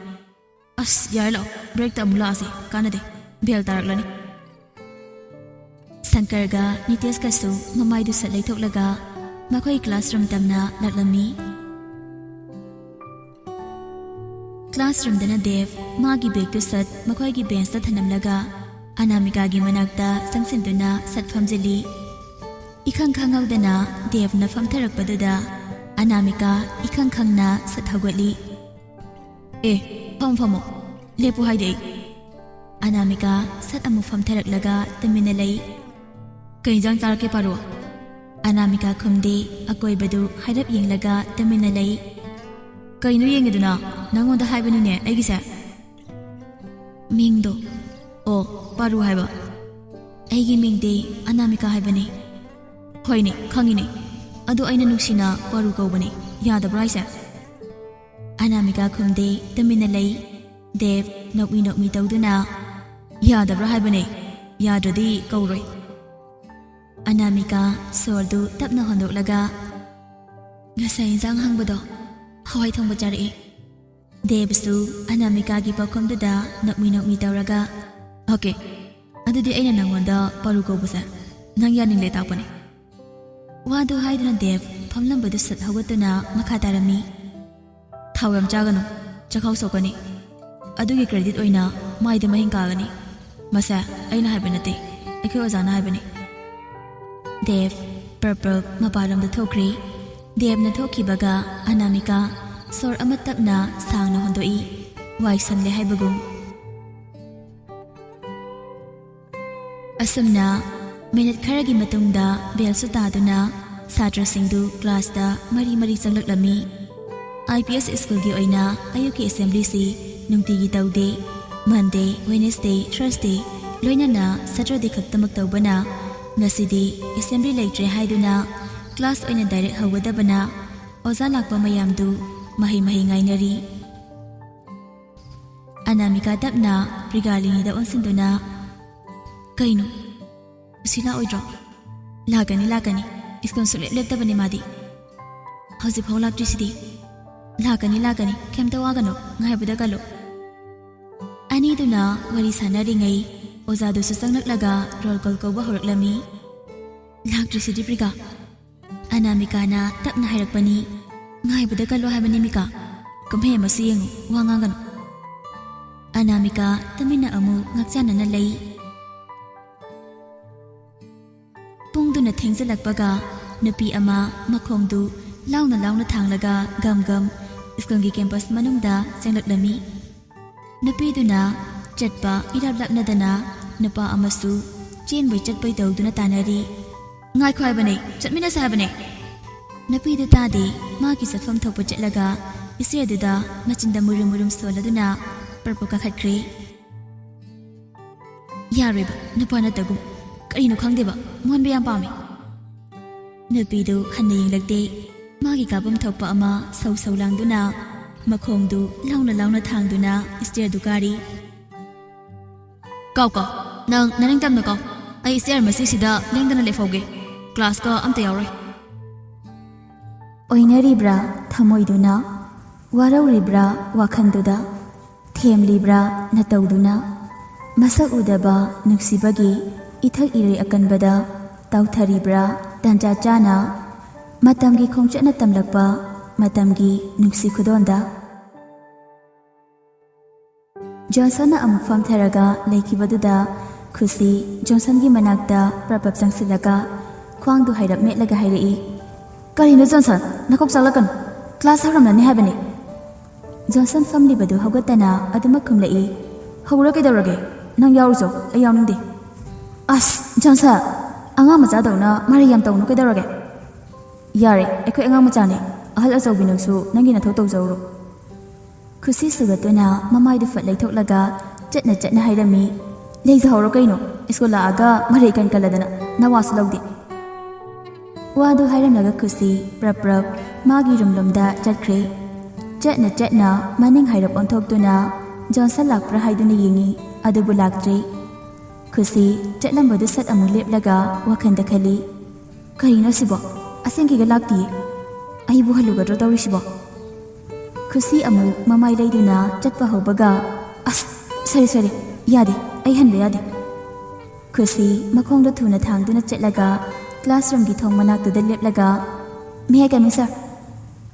ꯑꯁ, ꯌꯥꯔꯦ, ꯂꯥꯛꯑꯣ, ꯕ꯭ꯔꯦꯛꯇ ꯑꯃꯨꯛ ꯂꯥꯛꯑꯁꯤ, ꯀꯥꯟꯅꯗꯦ, ꯕꯦꯜ ꯇꯥꯔꯛꯂꯅꯤ꯫" ꯁꯪꯀꯔꯒ ꯅꯤꯇꯦꯁꯀꯁꯨ ꯃꯃꯥꯏꯗꯨ ꯁꯠ ꯂꯩꯊꯣꯛꯂꯒ ꯃꯈꯣꯏ ꯀ꯭ꯂꯥꯁꯔꯨꯝ ꯇꯝꯅ ꯂꯥꯛꯂꯝꯃꯤ꯫ ꯀ꯭ꯂꯥꯁꯔꯨꯝꯗꯅ ꯗꯦꯕ ꯃꯥꯒꯤ ꯕꯦꯒꯇꯨ ꯁꯠ ꯃꯈꯣꯏꯒꯤ ꯕꯦꯟꯁꯇ ꯊꯅꯝꯂꯒ ꯑꯅꯥꯃꯤꯀꯥꯒꯤ ꯃꯅꯥꯛꯇ ꯆꯪꯁꯤꯟꯗꯨꯅ ꯁꯠ ꯐꯝꯖꯤꯜꯂꯤ꯫ ꯏꯈꯪ ꯈꯪꯍꯧꯗꯅ ꯗꯦꯕꯅ ꯐꯝꯊꯔꯛꯄꯗꯨꯗ ꯑꯅꯥꯃꯤꯀꯥ ꯏꯈꯪ ꯈꯪꯅ ꯁꯠ ꯍꯧꯒꯠꯂꯤ꯫ "ꯑꯦ, ꯐꯝ ꯐꯝꯃꯣ, ꯂꯦꯞꯄꯨ ꯍꯥꯏꯗꯤ ꯑꯩ꯫" ꯑꯅꯥꯃꯤꯀꯥ ꯁꯠ ꯑꯃꯨꯛ ꯐꯝꯊꯔꯛꯂꯒ ꯇꯨꯃꯤꯟꯅ ꯂꯩ꯫ "ꯀꯩ ꯏꯟꯖꯥꯡ ꯆꯥꯔꯛꯀꯦ, ꯄꯥꯔꯣ?" ꯑꯅꯥꯃꯤꯀꯥ ꯈꯨꯝꯗꯦ, ꯑꯀꯣꯏꯕꯗꯨ ꯍꯥꯏꯔꯞ ꯌꯦꯡꯂꯒ ꯇꯨꯃꯤꯟꯅ ꯂꯩ꯫ "ꯀꯩꯅꯣ ꯌꯦꯡꯉꯤꯗꯨꯅ? ꯅꯪꯉꯣꯟꯗ ꯍꯥꯏꯕꯅꯤꯅꯦ ꯑꯩꯒꯤꯁꯦ꯫" "ꯃꯤꯡꯗꯣ, ꯑꯣ, ꯄꯥꯔꯨ ꯍꯥꯏꯕ? ꯑꯩꯒꯤ ꯃꯤꯡꯗꯤ ꯑꯅꯥꯃꯤꯀꯥ ꯍꯥꯏꯕꯅꯤ꯫ ꯍꯣꯏꯅꯦ, ꯈꯪꯉꯤꯅꯦ꯫ ꯑꯗꯣ ꯑꯩꯅ ꯅꯨꯡꯁꯤꯅ ꯄꯥꯔꯨ ꯀꯧꯕꯅꯦ꯫ ꯌꯥꯗꯕ꯭ꯔꯥ ꯍꯥꯏꯁꯦ? ꯑꯅꯥꯃꯤꯀꯥ ꯈꯨꯝꯗꯦ, ꯇꯨꯃꯤꯟꯅ ꯂꯩ꯫ ꯗꯦꯕ ꯅꯣꯛꯃꯤ ꯅꯣꯛꯃꯤ ꯇꯧꯗꯨꯅ, "ꯌꯥꯗꯕ꯭ꯔꯥ ꯍꯥꯏꯕꯅꯦ? ꯌꯥꯗ꯭ꯔꯗꯤ ꯀꯧꯔꯣꯏ꯫" ꯑꯅꯥꯃꯤꯀꯥ ꯁꯣꯔꯗꯨ ꯇꯞꯅ ꯍꯣꯟꯗꯣꯛꯂꯒ, "ꯉꯁꯥꯏ ꯏꯟꯁꯥꯡ ꯍꯪꯕꯗꯣ, ꯍꯋꯥꯏ ꯊꯣꯡꯕ ꯆꯥꯔꯛꯑꯦ꯫" ꯗꯦꯕꯁꯨ ꯑꯅꯥꯃꯤꯀꯥꯒꯤ ꯄꯥꯎꯈꯨꯝꯗꯨꯗ ꯅꯣꯛꯃꯤ ꯅꯣꯛꯃꯤ ꯇꯧꯔꯒ, "ꯑꯣꯀꯦ, ꯑꯗꯨꯗꯤ ꯑꯩꯅ ꯅꯪꯉꯣꯟꯗ ꯄꯥꯔꯨ ꯀꯧꯕꯁꯦ ꯅꯪ ꯌꯥꯅꯤꯡꯂꯦ ꯇꯥꯛꯄꯅꯦ꯫" ꯋꯥꯗꯨ ꯍꯥꯏꯗꯨꯅ ꯗꯦꯕ ꯐꯝꯂꯝꯕꯗꯨ ꯁꯠ ꯍꯧꯒꯠꯇꯨꯅ ꯃꯈꯥ ꯇꯥꯔꯝꯃꯤ꯫ "ꯊꯥꯎ ꯌꯥꯝ ꯆꯥꯒꯅꯨ, ꯆꯈꯥꯎ ꯁꯣꯛꯀꯅꯤ꯫ ꯑꯗꯨꯒꯤ ꯀ꯭ꯔꯦꯗꯤꯠ ꯑꯣꯏꯅ ꯃꯥꯏꯗ ꯃꯍꯤꯡ ꯀꯥꯒꯅꯤ꯫ ꯃꯁꯦ ꯑꯩꯅ ꯍꯥꯏꯕ ꯅꯠꯇꯦ, ꯑꯩꯈꯣꯏ ꯑꯣꯖꯥꯅ ꯍꯥꯏꯕꯅꯤ꯫" ꯗꯦꯕ ꯄ꯭ꯔꯞ ꯄ꯭ꯔꯞ ꯃꯄꯥꯟꯂꯣꯝꯗ ꯊꯣꯛꯈ꯭ꯔꯦ꯫ ꯗꯦꯕꯅ ꯊꯣꯛꯈꯤꯕꯒ ꯑꯅꯥꯃꯤꯀꯥ ꯁꯣꯔ ꯑꯃ ꯇꯞꯅ ꯁꯥꯡꯅ ꯍꯣꯟꯗꯣꯛꯏ, ꯋꯥꯏ ꯁꯪꯂꯦ ꯍꯥꯏꯕꯒꯨꯝ꯫ ꯑꯁꯨꯝꯅ ꯃꯤꯅꯤꯠ ꯈꯔꯒꯤ ꯃꯇꯨꯡꯗ ꯕꯦꯜꯁꯨ ꯇꯥꯗꯨꯅ ꯁꯥꯇ꯭ꯔꯁꯤꯡꯗꯨ ꯀ꯭ꯂꯥꯁꯇ ꯃꯔꯤ ꯃꯔꯤ ꯆꯪꯂꯛꯂꯝꯃꯤ꯫ ꯑꯥꯏ ꯄꯤ ꯑꯦꯁ ꯁ꯭ꯀꯨꯜꯒꯤ ꯑꯣꯏꯅ ꯑꯌꯨꯛꯀꯤ ꯑꯦꯁꯦꯝꯕ꯭ꯂꯤꯁꯤ ꯅꯨꯡꯇꯤꯒꯤ ꯇꯧꯗꯦ꯫ ꯃꯟꯗꯦ, ꯋꯦꯅꯦꯁꯗꯦ, ꯊꯔꯁꯗꯦ, ꯂꯣꯏꯅꯅ ꯁꯇꯔꯗꯦ ꯈꯛꯇꯃꯛ ꯇꯧꯕꯅ ꯉꯁꯤꯗꯤ ꯑꯦꯁꯦꯝꯕ꯭ꯂꯤ ꯂꯩꯇ꯭ꯔꯦ ꯍꯥꯏꯗꯨꯅ ꯀ꯭ꯂꯥꯁ ꯑꯣꯏꯅ ꯗꯥꯏꯔꯦꯛ ꯍꯧꯒꯗꯕꯅ ꯑꯣꯖꯥ ꯂꯥꯛꯄ ꯃꯌꯥꯝꯗꯨ ꯃꯍꯩ ꯃꯍꯩ ꯉꯥꯏꯅꯔꯤ꯫ ꯑꯅꯥꯃꯤꯀꯥ ꯇꯞꯅ ꯄ꯭ꯔꯤꯒꯥꯂꯤꯅꯤꯗ ꯑꯣꯟꯁꯤꯟꯗꯨꯅ, "ꯀꯩꯅꯣ? ꯂꯨꯁꯤ ꯂꯥꯛꯑꯣꯏꯗ꯭ꯔꯣ?" "ꯂꯥꯛꯀꯅꯤ, ꯂꯥꯛꯀꯅꯤ꯫ ꯁ꯭ꯀꯨꯜ ꯁꯨꯡꯂꯦꯞ ꯂꯦꯞꯇꯕꯅꯤ ꯃꯥꯗꯤ꯫ ꯍꯧꯖꯤꯛꯐꯥꯎ ꯂꯥꯛꯇ꯭ꯔꯤꯁꯤꯗꯤ꯫" "ꯂꯥꯛꯀꯅꯤ, ꯂꯥꯛꯀꯅꯤ꯫ ꯀꯩꯝꯇ ꯋꯥꯒꯅꯨ꯫ ꯉꯥꯏꯕꯗ ꯀꯜꯂꯨ꯫" ꯑꯅꯤꯗꯨꯅ ꯋꯥꯔꯤ ꯁꯥꯟꯅꯔꯤꯉꯩ ꯑꯣꯖꯥꯗꯨꯁꯨ ꯆꯪꯂꯛꯂꯒ ꯔꯣꯜ ꯀꯣꯜ ꯀꯧꯕ ꯍꯧꯔꯛꯂꯝꯃꯤ꯫ "ꯂꯥꯛꯇ꯭ꯔꯤꯁꯤꯗꯤ ꯄ꯭ꯔꯤꯒꯥ꯫" ꯑꯅꯥꯃꯤꯀꯥꯅ ꯇꯞꯅ ꯍꯥꯏꯔꯛꯄꯅꯤ꯫ "ꯉꯥꯏꯕꯗ ꯀꯜꯂꯣ ꯍꯥꯏꯕꯅꯤ ꯃꯤꯀꯥ꯫ ꯀꯨꯝꯍꯩ ꯑꯃꯁꯨ ꯌꯦꯡꯉꯨ, ꯋꯥ ꯉꯥꯡꯒꯅꯨ꯫" ꯑꯅꯥꯃꯤꯀꯥ ꯇꯨꯃꯤꯟꯅ ꯑꯃꯨꯛ ꯉꯥꯛꯆꯥꯟꯅꯅ ꯂꯩ꯫ ꯄꯨꯡꯗꯨꯅ ꯊꯦꯡꯖꯤꯜꯂꯛꯄꯒ ꯅꯨꯄꯤ ꯑꯃ ꯃꯈꯣꯡꯗꯨ ꯂꯥꯎꯅ ꯂꯥꯎꯅ ꯊꯥꯡꯂꯒ ꯒꯝ ꯒꯝ ꯁ꯭ꯀꯨꯜꯒꯤ ꯀꯦꯝꯄꯁ ꯃꯅꯨꯡꯗ ꯆꯪꯂꯛꯂꯝꯃꯤ꯫ ꯅꯨꯄꯤꯗꯨꯅ ꯆꯠꯄ ꯏꯔꯥꯞ ꯂꯥꯞꯅꯗꯅ ꯅꯨꯄꯥ ꯑꯃꯁꯨ ꯆꯦꯟꯕꯩ ꯆꯠꯄꯩ ꯇꯧꯗꯨꯅ ꯇꯥꯟꯅꯔꯤ꯫ "ꯉꯥꯏꯈꯣ ꯍꯥꯏꯕꯅꯦ, ꯆꯠꯃꯤꯟꯅꯁꯦ ꯍꯥꯏꯕꯅꯦ!" ꯅꯨꯄꯤꯗꯨ ꯇꯥꯗꯦ, ꯃꯥꯒꯤ ꯆꯠꯐꯝ ꯊꯣꯛꯄ ꯆꯠꯂꯒ ꯏꯆꯦꯗꯨꯗ ꯃꯆꯤꯟꯗ ꯃꯨꯔꯨꯝ ꯃꯨꯔꯨꯝ ꯁꯣꯜꯂꯗꯨꯅ ꯄ꯭ꯔꯞ ꯄ꯭ꯔꯞ ꯀꯥꯈꯠꯈ꯭ꯔꯦ꯫ ꯌꯥꯔꯣꯏꯕ, ꯅꯨꯄꯥ ꯅꯠꯇꯒꯨꯝ꯫ ꯀꯔꯤꯅꯣ ꯈꯪꯗꯦꯕ, ꯃꯣꯍꯟꯕ ꯌꯥꯝ ꯄꯥꯝꯃꯦ꯫ ꯅꯨꯄꯤꯗꯨ ꯍꯟꯅ ꯌꯦꯡꯂꯛꯇꯦ꯫ ꯃꯥꯒꯤ ꯀꯥꯐꯝ ꯊꯣꯛꯄ ꯑꯃ ꯁꯧ ꯁꯧ ꯂꯥꯡꯗꯨꯅ ꯃꯈꯣꯡꯗꯨ ꯂꯥꯎꯅ ꯂꯥꯎꯅ ꯊꯥꯡꯗꯨꯅ ꯁ꯭ꯇꯦꯌꯔꯗꯨ ꯀꯥꯔꯤ꯫ ꯀꯥꯎ ꯀꯥꯎ, ꯅꯪ ꯅꯅꯤꯡ ꯇꯝꯅ ꯀꯥꯎ꯫ ꯑꯩ ꯁ꯭ꯇꯦꯌꯔ ꯃꯁꯤꯁꯤꯗ ꯂꯦꯡꯗꯅ ꯂꯦꯞꯍꯧꯒꯦ꯫ ꯀ꯭ꯂꯥꯁꯀ ꯑꯝꯇ ꯌꯥꯎꯔꯣꯏ꯫ ꯑꯣꯏꯅꯔꯤꯕ꯭ꯔꯥ ꯊꯃꯣꯏꯗꯨꯅ? ꯋꯥꯔꯧꯔꯤꯕ꯭ꯔꯥ ꯋꯥꯈꯜꯗꯨꯗ? ꯊꯦꯝꯂꯤꯕ꯭ꯔꯥ ꯅꯇꯧꯗꯨꯅ? ꯃꯁꯛ ꯎꯗꯕ ꯅꯨꯡꯁꯤꯕꯒꯤ ꯏꯊꯛ ꯏꯔꯩ ꯑꯀꯟꯕꯗ ꯇꯥꯎꯊꯔꯤꯕ꯭ꯔꯥ ꯇꯥꯟꯖꯥ ꯆꯥꯅ ꯃꯇꯝꯒꯤ ꯈꯣꯡꯆꯠꯅ ꯇꯝꯂꯛꯄ ꯃꯇꯝꯒꯤ ꯅꯨꯡꯁꯤ ꯈꯨꯗꯣꯟꯗ? ꯖꯣꯟꯁꯟꯅ ꯑꯃꯨꯛ ꯐꯝꯊꯔꯒ ꯂꯩꯈꯤꯕꯗꯨꯗ ꯈꯨꯁꯤ ꯖꯣꯟꯁꯟꯒꯤ ꯃꯅꯥꯛꯇ ꯄ꯭ꯔꯞ ꯄ꯭ꯔꯞ ꯆꯪꯁꯤꯜꯂꯒ ꯈ꯭ꯋꯥꯡꯗꯨ ꯍꯥꯏꯔꯞ ꯃꯦꯠꯂꯒ ꯍꯥꯏꯔꯛꯏ꯫ "ꯀꯔꯤꯅꯣ ꯖꯣꯟꯁꯟ, ꯅꯀꯣꯛ ꯆꯥꯛꯂꯛꯀꯅꯨ꯫ ꯀ꯭ꯂꯥꯁ ꯍꯧꯔꯝꯂꯅꯤ ꯍꯥꯏꯕꯅꯤ꯫" ꯖꯣꯟꯁꯟ ꯐꯝꯂꯤꯕꯗꯨ ꯍꯧꯒꯠꯇꯅ ꯑꯗꯨꯃꯛ ꯈꯨꯝꯂꯛꯏ꯫ "ꯍꯧꯔ ꯀꯩꯗꯧꯔꯒꯦ? ꯅꯪ ꯌꯥꯎꯔꯨꯆꯣ, ꯑꯩ ꯌꯥꯎꯅꯤꯡꯗꯦ꯫" "ꯑꯁ ꯖꯣꯟꯁꯟ, ꯑꯉꯥꯡ ꯃꯆꯥꯗꯧꯅ ꯃꯔꯩ ꯌꯥꯝ ꯇꯧꯅꯨ ꯀꯩꯗꯧꯔꯒꯦ?" "ꯌꯥꯔꯦ, ꯑꯩꯈꯣꯏ ꯑꯉꯥꯡ ꯃꯆꯥꯅꯦ꯫ ꯑꯍꯜ ꯑꯆꯧꯕꯤ ꯅꯪꯁꯨ ꯅꯪꯒꯤ ꯅꯊꯧ ꯇꯧꯖꯧꯔꯣ꯫" ꯈꯨꯁꯤ ꯁꯧꯒꯠꯇꯨꯅ ꯃꯃꯥꯏꯗꯨ ꯐꯠ ꯂꯩꯊꯣꯛꯂꯒ ꯆꯠꯅ ꯆꯠꯅ ꯍꯥꯏꯔꯝꯃꯤ꯫ "ꯂꯩꯖꯍꯧꯔꯣ ꯀꯩꯅꯣ, ꯁ꯭ꯀꯨꯜ ꯂꯥꯛꯑꯒ ꯃꯔꯩ ꯀꯟ ꯀꯜꯂꯗꯅ ꯅꯋꯥꯁꯨ ꯂꯧꯗꯦ꯫" ꯋꯥꯗꯨ ꯍꯥꯏꯔꯝꯂꯒ ꯈꯨꯁꯤ ꯄ꯭ꯔꯞ ꯄ꯭ꯔꯞ ꯃꯥꯒꯤ ꯔꯨꯝꯂꯣꯝꯗ ꯆꯠꯈ꯭ꯔꯦ꯫ ꯆꯠꯅ ꯆꯠꯅ ꯃꯅꯤꯡ ꯍꯥꯏꯔꯞ ꯑꯣꯟꯊꯣꯛꯇꯨꯅ ꯖꯣꯟꯁꯟ ꯂꯥꯛꯄ꯭ꯔꯥ ꯍꯥꯏꯗꯨꯅ ꯌꯦꯡꯉꯤ, ꯑꯗꯨꯕꯨ ꯂꯥꯛꯇ꯭ꯔꯦ꯫ ꯈꯨꯁꯤ ꯆꯠꯂꯝꯕꯗꯨ ꯁꯠ ꯑꯃꯨꯛ ꯂꯦꯞꯂꯒ ꯋꯥꯈꯜꯗ ꯈꯜꯂꯤ꯫ "ꯀꯔꯤꯅꯣ ꯁꯤꯕꯣ? ꯑꯁꯦꯡꯀꯤꯒ ꯂꯥꯛꯇꯤꯌꯦ꯫ ꯑꯩꯕꯨ ꯍꯜꯂꯨꯒꯗ꯭ꯔꯣ ꯇꯧꯔꯤꯁꯤꯕꯣ?" ꯈꯨꯁꯤ ꯑꯃꯨꯛ ꯃꯃꯥꯏ ꯂꯩꯗꯨꯅ ꯆꯠꯄ ꯍꯧꯕꯒ, "ꯑꯁ, ꯁꯣꯔꯤ, ꯁꯣꯔꯤ, ꯌꯥꯗꯦ, ꯑꯩ ꯍꯟꯕ ꯌꯥꯗꯦ꯫" ꯈꯨꯁꯤ ꯃꯈꯣꯡꯗꯣ ꯊꯨꯅ ꯊꯥꯡꯗꯨꯅ ꯆꯠꯂꯒ ꯀ꯭ꯂꯥꯁꯔꯨꯝꯒꯤ ꯊꯣꯡ ꯃꯅꯥꯛꯇꯨꯗ ꯂꯦꯞꯂꯒ, "May I come in, sir?"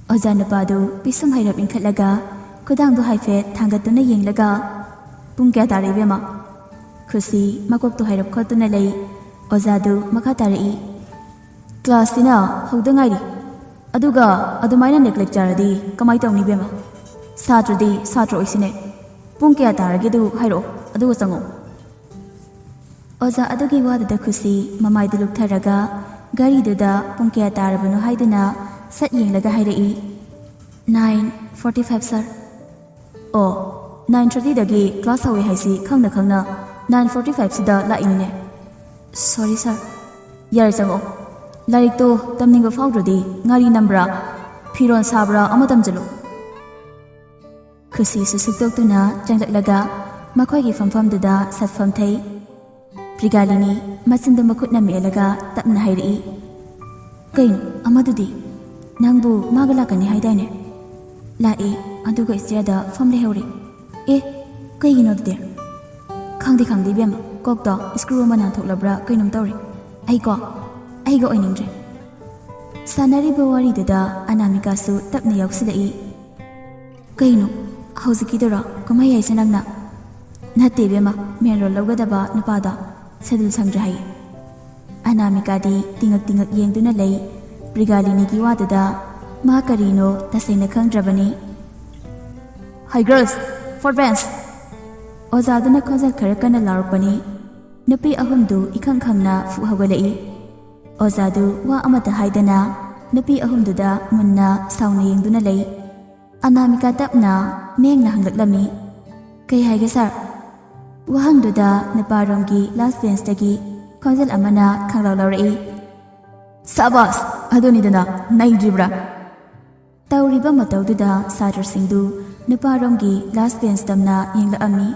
ꯑꯣꯖꯥ ꯅꯨꯄꯥꯗꯨ ꯄꯤꯁꯨꯝ ꯍꯩꯔꯞ ꯏꯟꯈꯠꯂꯒ ꯈꯨꯗꯥꯡꯗꯨ ꯍꯥꯏꯐꯦꯠ ꯊꯥꯡꯒꯠꯇꯨꯅ ꯌꯦꯡꯂꯒ, "ꯄꯨꯡ ꯀꯌꯥ ꯇꯥꯔꯦ, ꯏꯕꯦꯝꯃ?" ꯈꯨꯁꯤ ꯃꯀꯣꯛꯇꯨ ꯍꯥꯏꯔꯞ ꯈꯣꯠꯇꯨꯅ ꯂꯩ꯫ ꯑꯣꯖꯥꯗꯨ ꯃꯈꯥ ꯇꯥꯔꯛꯏ, "ꯀ꯭ꯂꯥꯁꯁꯤꯅ ꯍꯧꯗ ꯉꯥꯏꯔꯤ꯫ ꯑꯗꯨꯒ ꯑꯗꯨꯃꯥꯏꯅ ꯅꯦꯒ꯭ꯂꯦꯛ ꯆꯥꯔꯗꯤ ꯀꯃꯥꯏ ꯇꯧꯅꯤ, ꯏꯕꯦꯝꯃ? ꯁꯥꯇ꯭ꯔꯗꯤ ꯁꯥꯇ꯭ꯔ ꯑꯣꯏꯁꯤꯅꯦ꯫ ꯄꯨꯡ ꯀꯌꯥ ꯇꯥꯔꯒꯦꯗꯨ ꯍꯥꯏꯔꯛꯑꯣ, ꯑꯗꯨꯒ ꯆꯪꯉꯣ꯫" ꯑꯣꯖꯥ ꯑꯗꯨꯒꯤ ꯋꯥꯗꯨꯗ ꯈꯨꯁꯤ ꯃꯃꯥꯏꯗꯨ ꯂꯨꯞꯊꯔꯒ ꯒꯥꯔꯤꯗꯨꯗ ꯄꯨꯡ ꯀꯌꯥ ꯇꯥꯔꯕꯅꯣ ꯍꯥꯏꯗꯨꯅ ꯁꯠ ꯌꯦꯡꯂꯒ ꯍꯥꯏꯔꯛꯏ, "Nine forty five, sir꯫" "ꯑꯣ, nine thirtyꯗꯒꯤ ꯀ꯭ꯂꯥꯁ ꯍꯧꯋꯦ ꯍꯥꯏꯁꯤ ꯈꯪꯅ ꯈꯪꯅ ꯅꯥꯏꯟ ꯐꯣꯔꯇꯤ ꯐꯥꯏꯚꯁꯤꯗ ꯂꯥꯛꯏꯅꯤꯅꯦ꯫ ꯁꯣꯔꯤ ꯁꯥꯔ꯫ ꯌꯥꯔꯦ, ꯆꯪꯉꯛꯑꯣ꯫ ꯂꯥꯏꯔꯤꯛꯇꯣ ꯇꯝꯅꯤꯡꯕ ꯐꯥꯎꯗ꯭ꯔꯗꯤ ꯉꯥꯔꯤ ꯅꯝꯕ꯭ꯔꯥ, ꯐꯤꯔꯣꯜ ꯁꯥꯕ꯭ꯔꯥ ꯑꯃ ꯇꯝꯁꯤꯜꯂꯨ꯫ ꯈꯨꯁꯤꯁꯨ ꯁꯨꯛꯇꯣꯛꯇꯨꯅ ꯆꯪꯂꯛꯂꯒ ꯃꯈꯣꯏꯒꯤ ꯐꯝꯐꯝꯗꯨꯗ ꯁꯠ ꯐꯝꯊꯩ꯫ ꯄ꯭ꯔꯤꯒꯥꯂꯤꯅꯤ ꯃꯆꯤꯟꯗ ꯃꯈꯨꯠꯅ ꯃꯦꯜꯂꯒ ꯇꯞꯅ ꯍꯥꯏꯔꯛꯏ, "ꯀꯩꯅꯣ ꯑꯃꯗꯨꯗꯤ? ꯅꯪꯕꯨ ꯃꯥꯒ ꯂꯥꯛꯀꯅꯤ ꯍꯥꯏꯗꯥꯏꯅꯦ?" "ꯂꯥꯛꯑꯦ, ꯑꯗꯨꯒ ꯏꯆꯦꯗ ꯐꯝ ꯂꯩꯍꯧꯔꯦ꯫" "ꯑꯦ, ꯀꯩꯒꯤꯅꯣ ꯑꯗꯨꯗꯤ?" "ꯈꯪꯗꯦ, ꯈꯪꯗꯦ ꯏꯕꯦꯝꯃ, ꯀꯣꯛꯇꯣ ꯁ꯭ꯀ꯭ꯔꯨ ꯑꯃ ꯅꯥꯟꯊꯣꯛꯂꯕ꯭ꯔꯥ ꯀꯩꯅꯣꯝ ꯇꯧꯔꯦ꯫ ꯑꯩꯀꯣ, ꯑꯩꯒ ꯑꯣꯏꯅꯤꯡꯗ꯭ꯔꯦ꯫" ꯁꯥꯟꯅꯔꯤꯕ ꯋꯥꯔꯤꯗꯨꯗ ꯑꯅꯥꯃꯤꯀꯥꯁꯨ ꯇꯞꯅ ꯌꯥꯎꯁꯤꯜꯂꯛꯏ꯫ "ꯀꯩꯅꯣ ꯍꯧꯖꯤꯛꯀꯤꯗꯨꯔꯣ ꯀꯨꯝꯍꯩ ꯍꯥꯏꯁꯦ ꯅꯪꯅ?" "ꯅꯠꯇꯦ ꯏꯕꯦꯝꯃ, ꯃꯦꯟ ꯔꯣꯜ ꯂꯧꯒꯗꯕ ꯅꯨꯄꯥꯗꯣ ꯁꯦꯗꯨꯜ ꯁꯪꯗ꯭ꯔꯦ ꯍꯥꯏꯌꯦ꯫" ꯑꯅꯥꯃꯤꯀꯥꯗꯤ ꯇꯤꯉꯛ ꯇꯤꯉꯛ ꯌꯦꯡꯗꯨꯅ ꯂꯩ꯫ ꯄ꯭ꯔꯤꯒꯥꯂꯤꯅꯤꯒꯤ ꯋꯥꯗꯨꯗ ꯃꯥ ꯀꯔꯤꯅꯣ ꯇꯁꯦꯡꯅ ꯈꯪꯗ꯭ꯔꯕꯅꯤ꯫ "Hi girls, fourth bench!" ꯑꯣꯖꯥꯗꯨꯅ ꯈꯣꯟꯖꯦꯜ ꯈꯔ ꯀꯟꯅ ꯂꯥꯎꯔꯛꯄꯅꯤ꯫ ꯅꯨꯄꯤ ꯑꯍꯨꯝꯗꯨ ꯏꯈꯪ ꯈꯪꯅ ꯐꯨꯛ ꯍꯧꯒꯠꯂꯛꯏ꯫ ꯑꯣꯖꯥꯗꯨ ꯋꯥ ꯑꯃꯠꯇ ꯍꯥꯏꯗꯅ ꯅꯨꯄꯤ ꯑꯍꯨꯝꯗꯨꯗ ꯃꯨꯟꯅ ꯁꯥꯎꯅ ꯌꯦꯡꯗꯨꯅ ꯂꯩ꯫ ꯑꯅꯥꯃꯤꯀꯥ ꯇꯞꯅ ꯃꯦꯡꯅ ꯍꯪꯂꯛꯂꯝꯃꯤ, "ꯀꯩ ꯍꯥꯏꯒꯦ ꯁꯥꯔ?" ꯋꯥꯍꯪꯗꯨꯗ ꯅꯨꯄꯥꯔꯣꯝꯒꯤ ꯂꯥꯁ ꯕꯦꯟꯁꯇꯒꯤ ꯈꯣꯟꯖꯦꯜ ꯑꯃꯅ ꯈꯪꯂꯥꯎ ꯂꯥꯎꯔꯛꯏ, "ꯁꯥꯕꯥꯁ! ꯑꯗꯨꯅꯤꯗꯅ, ꯅꯩꯗ꯭ꯔꯤꯕ꯭ꯔꯥ?" ꯇꯧꯔꯤꯕ ꯃꯇꯧꯗꯨꯗ ꯁꯥꯇ꯭ꯔꯁꯤꯡꯗꯨ ꯅꯨꯄꯥꯔꯣꯝꯒꯤ ꯂꯥꯁ ꯕꯦꯟꯁ ꯇꯝꯅ ꯌꯦꯡꯂꯛꯑꯝꯃꯤ꯫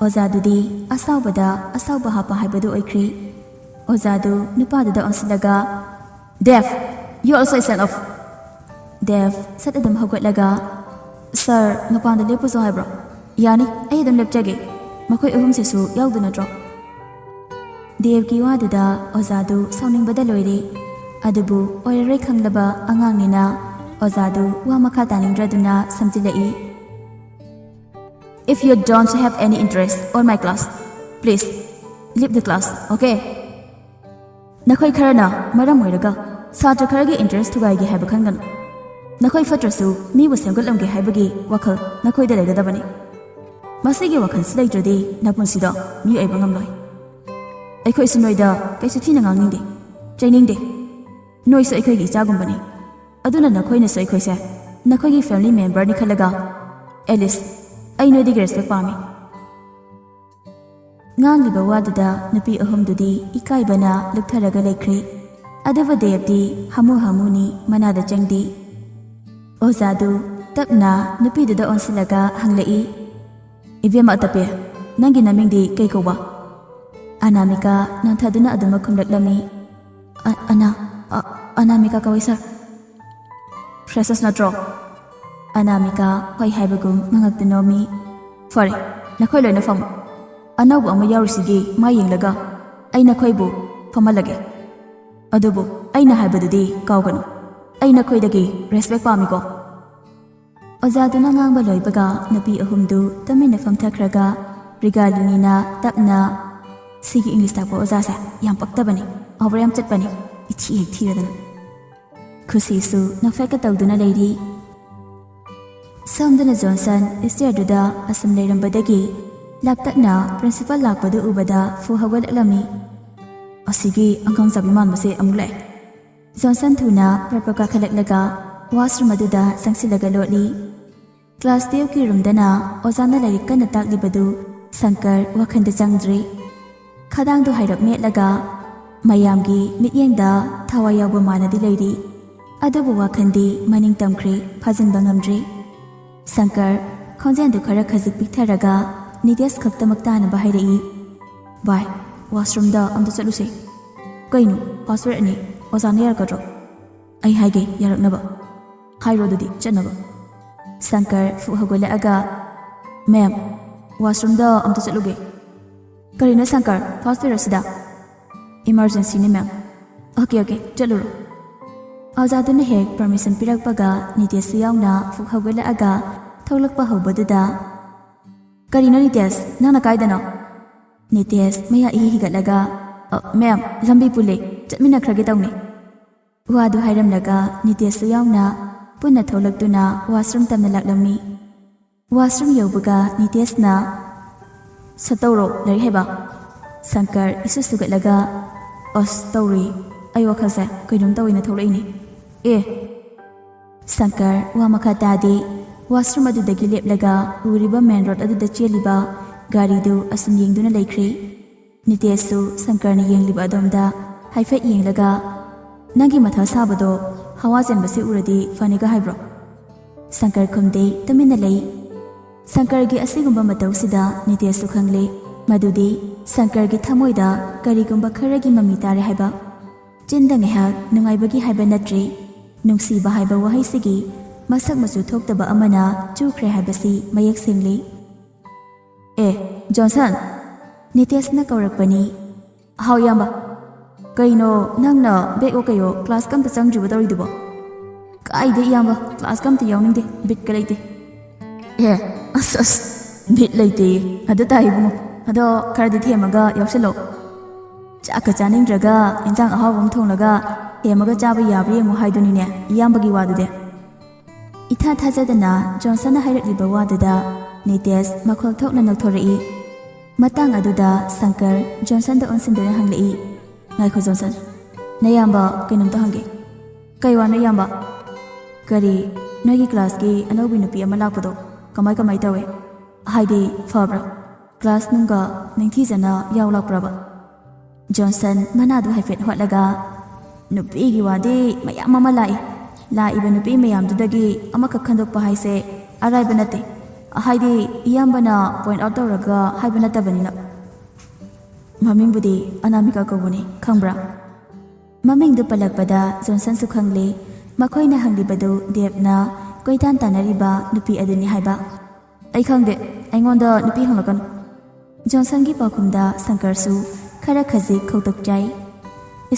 ꯑꯣꯖꯥꯗꯨꯗꯤ ꯑꯁꯥꯎꯕꯗ ꯑꯁꯥꯎꯕ ꯍꯥꯞꯄ ꯍꯥꯏꯕꯗꯨ ꯑꯣꯏꯈ꯭ꯔꯤ꯫ ꯑꯣꯖꯥꯗꯨ ꯅꯨꯄꯥꯗꯨꯗ ꯑꯣꯟꯁꯤꯜꯂꯒ, "Dev, you also stand up!" ꯗꯦꯚ ꯁꯠ ꯑꯗꯨꯝ ꯍꯧꯒꯠꯂꯒ, "ꯁꯥꯔ, ꯃꯄꯥꯟꯗ ꯂꯦꯞꯄꯨꯁꯨ ꯍꯥꯏꯕ꯭ꯔꯣ?" "ꯌꯥꯅꯤ, ꯑꯩ ꯑꯗꯨꯝ ꯂꯦꯞꯆꯒꯦ꯫ ꯃꯈꯣꯏ ꯑꯍꯨꯝꯁꯤꯁꯨ ꯌꯥꯎꯗꯣ ꯅꯠꯇ꯭ꯔꯣ?" ꯗꯦꯕꯀꯤ ꯋꯥꯗꯨꯗ ꯑꯣꯖꯥꯗꯨ ꯁꯥꯎꯅꯤꯡꯕꯗ ꯂꯣꯏꯔꯦ꯫ ꯑꯗꯨꯕꯨ ꯑꯣꯏꯔꯔꯣꯏ ꯈꯪꯂꯕ ꯑꯉꯥꯡꯅꯤꯅ ꯑꯣꯖꯥꯗꯨ ꯋꯥ ꯃꯈꯥ ꯇꯥꯅꯤꯡꯗ꯭ꯔꯗꯨꯅ ꯁꯝꯖꯤꯜꯂꯛꯏ, "If you don't have any interest on my class, please leave the class, okay?" ꯅꯈꯣꯏ ꯈꯔꯅ ꯃꯔꯝ ꯑꯣꯏꯔꯒ ꯁꯥꯇ꯭ꯔ ꯈꯔꯒꯤ ꯏꯟꯇꯔꯦꯁ ꯊꯨꯒꯥꯏꯒꯦ ꯍꯥꯏꯕ ꯈꯟꯒꯅꯨ꯫ ꯅꯈꯣꯏ ꯐꯠꯇ꯭ꯔꯁꯨ ꯃꯤꯕꯨ ꯁꯦꯝꯒꯠꯂꯝꯒꯦ ꯍꯥꯏꯕꯒꯤ ꯋꯥꯈꯜ ꯅꯈꯣꯏꯗ ꯂꯩꯒꯗꯕꯅꯤ꯫ ꯃꯁꯤꯒꯤ ꯋꯥꯈꯜꯁꯤ ꯂꯩꯇ꯭ꯔꯗꯤ ꯅꯄꯨꯟꯁꯤꯗ ꯃꯤ ꯑꯣꯏꯕ ꯉꯝꯂꯣꯏ꯫ ꯑꯩꯈꯣꯏꯁꯨ ꯅꯣꯏꯗ ꯀꯩꯁꯨ ꯊꯤꯅ ꯉꯥꯡꯅꯤꯡꯗꯦ, ꯆꯩꯅꯤꯡꯗꯦ꯫ ꯅꯣꯏꯁꯨ ꯑꯩꯈꯣꯏꯒꯤ ꯏꯆꯥꯒꯨꯝꯕꯅꯤ꯫ ꯑꯗꯨꯅ ꯅꯈꯣꯏꯅꯁꯨ ꯑꯩꯈꯣꯏꯁꯦ ꯅꯈꯣꯏꯒꯤ ꯐꯦꯃꯤꯂꯤ ꯃꯦꯝꯕꯔꯅꯤ ꯈꯜꯂꯒ, ꯑꯦꯂꯤꯁ, ꯑꯩ ꯅꯣꯏꯗꯒꯤ ꯔꯦꯁꯄꯦꯛ ꯄꯥꯝꯃꯤ꯫ ꯉꯥꯡꯂꯤꯕ ꯋꯥꯗꯨꯗ ꯅꯨꯄꯤ ꯑꯍꯨꯝꯗꯨꯗꯤ ꯏꯀꯥꯏꯕꯅ ꯂꯨꯞꯊꯔꯒ ꯂꯩꯈ꯭ꯔꯦ꯫ ꯑꯗꯨꯕꯨ ꯗꯦꯕꯗꯤ ꯍꯥꯃꯨ ꯍꯥꯃꯨꯅꯤ, ꯃꯅꯥꯗ ꯆꯪꯗꯦ꯫ ꯑꯣꯖꯥꯗꯨ ꯇꯞꯅ ꯅꯨꯄꯤꯗꯨꯗ ꯑꯣꯟꯁꯤꯜꯂꯒ ꯍꯪꯂꯛꯏ, "ꯏꯕꯦꯝꯃ ꯑꯇꯞꯄꯦ, ꯅꯪꯒꯤ ꯅꯃꯤꯡꯗꯤ ꯀꯩ ꯀꯧꯕ?" ꯑꯅꯥꯃꯤꯀꯥ ꯅꯣꯟꯊꯗꯨꯅ ꯑꯗꯨꯃꯛ ꯈꯨꯝꯂꯛꯂꯝꯃꯤ, "ꯑ-, ꯑꯅꯥ-, ꯑ-, ꯑꯅꯥꯃꯤꯀꯥ ꯀꯧꯏ ꯁꯥꯔ꯫" "ꯐ꯭ꯔꯦꯁꯔꯁ ꯅꯠꯇ꯭ꯔꯣ?" ꯑꯅꯥꯃꯤꯀꯥ ꯍꯣꯏ ꯍꯥꯏꯕꯒꯨꯝ ꯃꯉꯛꯇ ꯅꯣꯝꯃꯤ꯫ "ꯐꯔꯦ, ꯅꯈꯣꯏ ꯂꯣꯏꯅ ꯐꯝꯃꯨ꯫ ꯑꯅꯧꯕ ꯑꯃ ꯌꯥꯎꯔꯤꯁꯤꯒꯤ ꯃꯥ ꯌꯦꯡꯂꯒ ꯑꯩ ꯅꯈꯣꯏꯕꯨ ꯐꯝꯍꯜꯂꯒꯦ꯫ ꯑꯗꯨꯕꯨ ꯑꯩꯅ ꯍꯥꯏꯕꯗꯨꯗꯤ ꯀꯥꯎꯒꯅꯨ, ꯑꯩ ꯅꯈꯣꯏꯗꯒꯤ ꯔꯦꯁꯄꯦꯛ ꯄꯥꯝꯃꯤꯀꯣ꯫" ꯑꯣꯖꯥꯗꯨꯅ ꯉꯥꯡꯕ ꯂꯣꯏꯕꯒ ꯅꯨꯄꯤ ꯑꯍꯨꯝꯗꯨ ꯇꯨꯃꯤꯟꯅ ꯐꯝꯊꯈ꯭ꯔꯒ ꯔꯤꯒꯥꯂꯤꯅꯤꯅ ꯇꯞꯅ, "ꯁꯤꯒꯤ ꯏꯪꯂꯤꯁ ꯇꯥꯛꯄ ꯑꯣꯖꯥꯁꯦ ꯌꯥꯝ ꯄꯛꯇꯕꯅꯤ, ꯑꯣꯚꯔ ꯌꯥꯝ ꯆꯠꯄꯅꯤ, ꯏꯊꯤ ꯍꯦꯛ ꯊꯤꯔꯗꯅ꯫" ꯈꯨꯁꯤꯁꯨ ꯅꯣꯛꯐꯦꯠꯀ ꯇꯧꯗꯨꯅ ꯂꯩꯔꯤ꯫ ꯁꯣꯝꯗꯅ ꯖꯣꯟꯁꯟ ꯁ꯭ꯇꯦꯌꯔꯗꯨꯗ ꯑꯁꯨꯝ ꯂꯩꯔꯝꯕꯗꯒꯤ ꯂꯥꯞꯇꯛꯅ ꯄ꯭ꯔꯤꯟꯁꯤꯄꯥꯜ ꯂꯥꯛꯄꯗꯨ ꯎꯕꯗ ꯐꯨ ꯍꯧꯒꯠꯂꯛꯂꯝꯃꯤ꯫ "ꯑꯁꯤꯒꯤ ꯑꯉꯥꯡ ꯆꯥꯕꯤ ꯃꯥꯟꯕꯁꯦ ꯑꯃꯨꯛ ꯂꯥꯛꯑꯦ꯫" ꯖꯣꯟꯁꯟ ꯊꯨꯅ ꯄ꯭ꯔꯞ ꯄ꯭ꯔꯞ ꯀꯥꯈꯠꯂꯛꯂꯒ ꯋꯥꯁꯔꯨꯝ ꯑꯗꯨꯗ ꯆꯪꯁꯤꯜꯂꯒ ꯂꯣꯠꯂꯤ꯫ ꯀ꯭ꯂꯥꯁ ꯇꯨꯌꯦꯜꯐꯀꯤ ꯔꯨꯝꯗꯅ ꯑꯣꯖꯥꯅ ꯂꯥꯏꯔꯤꯛ ꯀꯟꯅ ꯇꯥꯛꯂꯤꯕꯗꯨ ꯁꯪꯀꯔ ꯋꯥꯈꯟꯗ ꯆꯪꯗ꯭ꯔꯦ꯫ ꯈꯗꯥꯡꯗꯨ ꯍꯥꯏꯔꯞ ꯃꯦꯠꯂꯒ ꯃꯌꯥꯝꯒꯤ ꯃꯤꯠꯌꯦꯡꯗ ꯊꯋꯥꯏ ꯌꯥꯎꯕ ꯃꯥꯟꯅꯗꯤ ꯂꯩꯔꯤ, ꯑꯗꯨꯕꯨ ꯋꯥꯈꯟꯗꯤ ꯃꯅꯤꯡ ꯇꯝꯈ꯭ꯔꯦ, ꯐꯥꯖꯤꯟꯕ ꯉꯝꯗ꯭ꯔꯦ꯫ ꯁꯪꯀꯔ ꯈꯣꯟꯖꯦꯜꯗꯨ ꯈꯔ ꯈꯖꯤꯛ ꯄꯤꯛꯊꯔꯒ ꯅꯤꯇꯦꯁ ꯈꯛꯇꯃꯛ ꯇꯥꯅꯕ ꯍꯥꯏꯔꯛꯏ, "ꯚꯥꯏ, ꯋꯥꯁꯔꯨꯝꯗ ꯑꯝꯇ ꯆꯠꯂꯨꯁꯦ꯫" "ꯀꯩꯅꯣ, ꯄꯥꯁꯋꯥꯔꯗꯅꯤ, ꯑꯣꯖꯥꯅ ꯌꯥꯔꯛꯀꯗ꯭ꯔꯣ?" "ꯑꯩ ꯍꯥꯏꯒꯦ ꯌꯥꯔꯛꯅꯕ, ꯍꯥꯏꯔꯣ ꯑꯗꯨꯗꯤ ꯆꯠꯅꯕ꯫" ꯁꯪꯀꯔ ꯐꯨꯛ ꯍꯧꯒꯠꯂꯛꯑꯒ, "ꯃꯦꯝ, ꯋꯥꯁꯔꯨꯝꯗ ꯑꯝꯇ ꯆꯠꯂꯨꯒꯦ꯫" "ꯀꯔꯤꯅꯣ ꯁꯪꯀꯔ, ꯐꯥꯔꯁ ꯄꯤꯔꯤꯌꯗꯁꯤꯗ?" "ꯏꯃꯥꯔꯖꯦꯟꯁꯤꯅꯤ ꯃꯦꯝ꯫" "ꯑꯣꯀꯦ, ꯑꯣꯀꯦ, ꯆꯠꯂꯨꯔꯣ꯫" ꯑꯣꯖꯥꯗꯨꯅ ꯍꯦꯛ ꯄꯔꯃꯤꯁꯟ ꯄꯤꯔꯛꯄꯒ ꯅꯤꯇꯦꯁꯁꯨ ꯌꯥꯎꯅ ꯐꯨꯛ ꯍꯧꯒꯠꯂꯛꯑꯒ ꯊꯣꯛꯂꯛꯄ ꯍꯧꯕꯗꯨꯗ, "ꯀꯔꯤꯅꯣ ꯅꯤꯇꯦꯁ, ꯅꯪꯅ ꯀꯥꯏꯗꯅꯣ?" ꯅꯤꯇꯦꯁ ꯃꯌꯥ ꯏꯍꯤ ꯍꯤꯒꯠꯂꯒ, "ꯑ, ꯃꯦꯝ, ꯂꯝꯕꯤ ꯄꯨꯜꯂꯦ, ꯆꯠꯃꯤꯟꯅꯈ꯭ꯔꯒꯦ ꯇꯧꯅꯦ꯫" ꯋꯥꯗꯨ ꯍꯥꯏꯔꯝꯂꯒ ꯅꯤꯇꯦꯁꯁꯨ ꯌꯥꯎꯅ ꯄꯨꯟꯅ ꯊꯣꯛꯂꯛꯇꯨꯅ ꯋꯥꯁꯔꯨꯝ ꯇꯝꯅ ꯂꯥꯛꯂꯝꯃꯤ꯫ ꯋꯥꯁꯔꯨꯝ ꯌꯧꯕꯒ ꯅꯤꯇꯦꯁꯅ, "ꯁꯠ ꯇꯧꯔꯣ, ꯂꯥꯏꯔꯤꯛ ꯍꯩꯕ꯫" ꯁꯪꯀꯔ ꯏꯁꯨ ꯁꯨꯒꯠꯂꯒ, "ꯑꯁ, ꯇꯧꯔꯨꯏ, ꯑꯩ ꯋꯥꯈꯜꯁꯦ ꯀꯩꯅꯣꯝ ꯇꯧꯋꯦꯅ ꯊꯣꯛꯂꯛꯏꯅꯦ꯫" "ꯑꯦ?" ꯁꯪꯀꯔ ꯋꯥ ꯃꯈꯥ ꯇꯥꯗꯦ꯫ ꯋꯥꯁꯔꯨꯝ ꯑꯗꯨꯗꯒꯤ ꯂꯦꯞꯂꯒ ꯎꯔꯤꯕ ꯃꯦꯟ ꯔꯣꯗ ꯑꯗꯨꯗ ꯆꯦꯜꯂꯤꯕ ꯒꯥꯔꯤꯗꯨ ꯑꯁꯨꯝ ꯌꯦꯡꯗꯨꯅ ꯂꯩꯈ꯭ꯔꯦ꯫ ꯅꯤꯇꯦꯁꯁꯨ ꯁꯪꯀꯔꯅ ꯌꯦꯡꯂꯤꯕ ꯑꯗꯣꯝꯗ ꯍꯥꯏꯐꯦꯠ ꯌꯦꯡꯂꯒ, "ꯅꯪꯒꯤ ꯃꯊꯥ ꯁꯥꯕꯗꯣ ꯍꯋꯥ ꯆꯦꯟꯕꯁꯤ ꯎꯔꯗꯤ ꯐꯅꯤꯒ ꯍꯥꯏꯕ꯭ꯔꯣ?" ꯁꯪꯀꯔ ꯈꯨꯝꯗꯦ, ꯇꯨꯃꯤꯟꯅ ꯂꯩ꯫ ꯁꯪꯀꯔꯒꯤ ꯑꯁꯤꯒꯨꯝꯕ ꯃꯇꯧꯁꯤꯗ ꯅꯤꯇꯦꯁꯁꯨ ꯈꯪꯂꯦ ꯃꯗꯨꯗꯤ ꯁꯪꯀꯔꯒꯤ ꯊꯃꯣꯏꯗ ꯀꯔꯤꯒꯨꯝꯕ ꯈꯔꯒꯤ ꯃꯃꯤ ꯇꯥꯔꯦ ꯍꯥꯏꯕ꯫ ꯆꯤꯟꯗ ꯉꯥꯏꯍꯥꯛ ꯅꯨꯡꯉꯥꯏꯕꯒꯤ ꯍꯥꯏꯕ ꯅꯠꯇ꯭ꯔꯦ, ꯅꯨꯡꯁꯤꯕ ꯍꯥꯏꯕ ꯋꯥꯍꯩꯁꯤꯒꯤ ꯃꯁꯛ ꯃꯆꯨ ꯊꯣꯛꯇꯕ ꯑꯃꯅ ꯆꯨꯈ꯭ꯔꯦ ꯍꯥꯏꯕꯁꯤ ꯃꯌꯦꯛ ꯁꯦꯡꯂꯤ꯫ "ꯑꯦ, ꯖꯣꯟꯁꯟ!" ꯅꯤꯇꯦꯁꯅ ꯀꯧꯔꯛꯄꯅꯤ꯫ "ꯍꯥꯎ, ꯏꯌꯥꯝꯕ꯫ ꯀꯩꯅꯣ, ꯅꯪꯅ ꯕꯦꯛꯑꯣ ꯀꯩꯌꯣ ꯀ꯭ꯂꯥꯁꯀ ꯑꯝꯇ ꯆꯪꯗ꯭ꯔꯤꯕ ꯇꯧꯔꯤꯗꯨꯕꯣ?" "ꯀꯥꯏꯗꯩ ꯏꯌꯥꯝꯕ, ꯀ꯭ꯂꯥꯁꯀ ꯑꯝꯇ ꯌꯥꯎꯅꯤꯡꯗꯦ, ꯕꯤꯠꯀ ꯂꯩꯇꯦ꯫" "ꯑꯦ, ꯑꯁ, ꯑꯁ, ꯕꯤꯠ ꯂꯩꯇꯦ꯫ ꯑꯗꯨ ꯇꯥꯏ ꯏꯕꯨꯡꯉꯣ꯫ ꯑꯗꯣ ꯈꯔꯗꯤ ꯊꯦꯝꯃꯒ ꯌꯥꯎꯁꯜꯂꯣ꯫ ꯆꯥꯛꯀ ꯆꯥꯅꯤꯡꯗ꯭ꯔꯒ ꯏꯟꯖꯥꯡ ꯑꯍꯥꯎꯕ ꯑꯃ ꯊꯣꯡꯂꯒ ꯊꯦꯝꯃꯒ ꯆꯥꯕ ꯌꯥꯕ꯭ꯔꯥ ꯌꯦꯡꯉꯨ ꯍꯥꯏꯗꯨꯅꯤꯅꯦ ꯏꯌꯥꯝꯕꯒꯤ ꯋꯥꯗꯨꯗꯤ꯫" ꯏꯊꯥ ꯊꯥꯖꯗꯅ ꯖꯣꯟꯁꯟꯅ ꯍꯥꯏꯔꯛꯂꯤꯕ ꯋꯥꯗꯨꯗ ꯅꯤꯇꯦꯁ ꯃꯈꯣꯜ ꯊꯣꯛꯅ ꯅꯣꯛꯊꯣꯔꯛꯏ꯫ ꯃꯇꯥꯡ ꯑꯗꯨꯗ ꯁꯪꯀꯔ ꯖꯣꯟꯁꯟꯗ ꯑꯣꯟꯁꯤꯟꯗꯨꯅ ꯍꯪꯂꯛꯏ, "ꯉꯥꯏꯈꯣ ꯖꯣꯟꯁꯟ, ꯅꯌꯥꯝꯕ ꯀꯩꯅꯣꯝꯇ ꯍꯪꯒꯦ꯫" "ꯀꯩ ꯋꯥꯅꯣ ꯏꯌꯥꯝꯕ?" "ꯀꯔꯤ, ꯅꯣꯏꯒꯤ ꯀ꯭ꯂꯥꯁꯀꯤ ꯑꯅꯧꯕꯤ ꯅꯨꯄꯤ ꯑꯃ ꯂꯥꯛꯄꯗꯣ ꯀꯃꯥꯏ ꯀꯃꯥꯏ ꯇꯧꯋꯦ? ꯍꯥꯏꯗꯤ ꯐꯕ꯭ꯔꯥ? ꯀ꯭ꯂꯥꯁ ꯅꯨꯡꯒ ꯅꯤꯡꯊꯤꯖꯅ ꯌꯥꯎ ꯂꯥꯛꯄ꯭ꯔꯕ?" ꯖꯣꯟꯁꯟ ꯃꯅꯥꯗꯨ ꯍꯥꯏꯐꯦꯠ ꯍꯣꯠꯂꯒ, "ꯅꯨꯄꯤꯒꯤ ꯋꯥꯗꯤ ꯃꯌꯥꯝ ꯑꯃ ꯂꯥꯛꯏ꯫ ꯂꯥꯛꯏꯕ ꯅꯨꯄꯤ ꯃꯌꯥꯝꯗꯨꯗꯒꯤ ꯑꯃꯈꯛ ꯈꯟꯗꯣꯛꯄ ꯍꯥꯏꯁꯦ ꯑꯔꯥꯏꯕ ꯅꯠꯇꯦ꯫ ꯍꯥꯏꯗꯤ ꯏꯌꯥꯝꯕꯅ ꯄꯣꯏꯟꯠ ꯑꯥꯎꯠ ꯇꯧꯔꯒ ꯍꯥꯏꯕ ꯅꯠꯇꯕꯅꯤꯅ꯫ ꯃꯃꯤꯡꯕꯨꯗꯤ ꯑꯅꯥꯃꯤꯀꯥ ꯀꯧꯕꯅꯤ, ꯈꯪꯕ꯭ꯔꯥ?" ꯃꯃꯤꯡꯗꯨ ꯄꯜꯂꯛꯄꯗ ꯖꯣꯟꯁꯟꯁꯨ ꯈꯪꯂꯦ ꯃꯈꯣꯏꯅ ꯍꯪꯂꯤꯕꯗꯨ ꯗꯦꯕꯅ ꯀꯣꯏꯇꯥꯟ ꯇꯥꯟꯅꯔꯤꯕ ꯅꯨꯄꯤ ꯑꯗꯨꯅꯤ ꯍꯥꯏꯕ꯫ "ꯑꯩ ꯈꯪꯗꯦ, ꯑꯩꯉꯣꯟꯗ ꯅꯨꯄꯤ ꯍꯪꯂꯛꯀꯅꯨ꯫" ꯖꯣꯟꯁꯟꯒꯤ ꯄꯥꯎꯈꯨꯝꯗ ꯁꯪꯀꯔꯁꯨ ꯈꯔ ꯈꯖꯤꯛ ꯈꯧꯇꯛ ꯆꯥꯏ꯫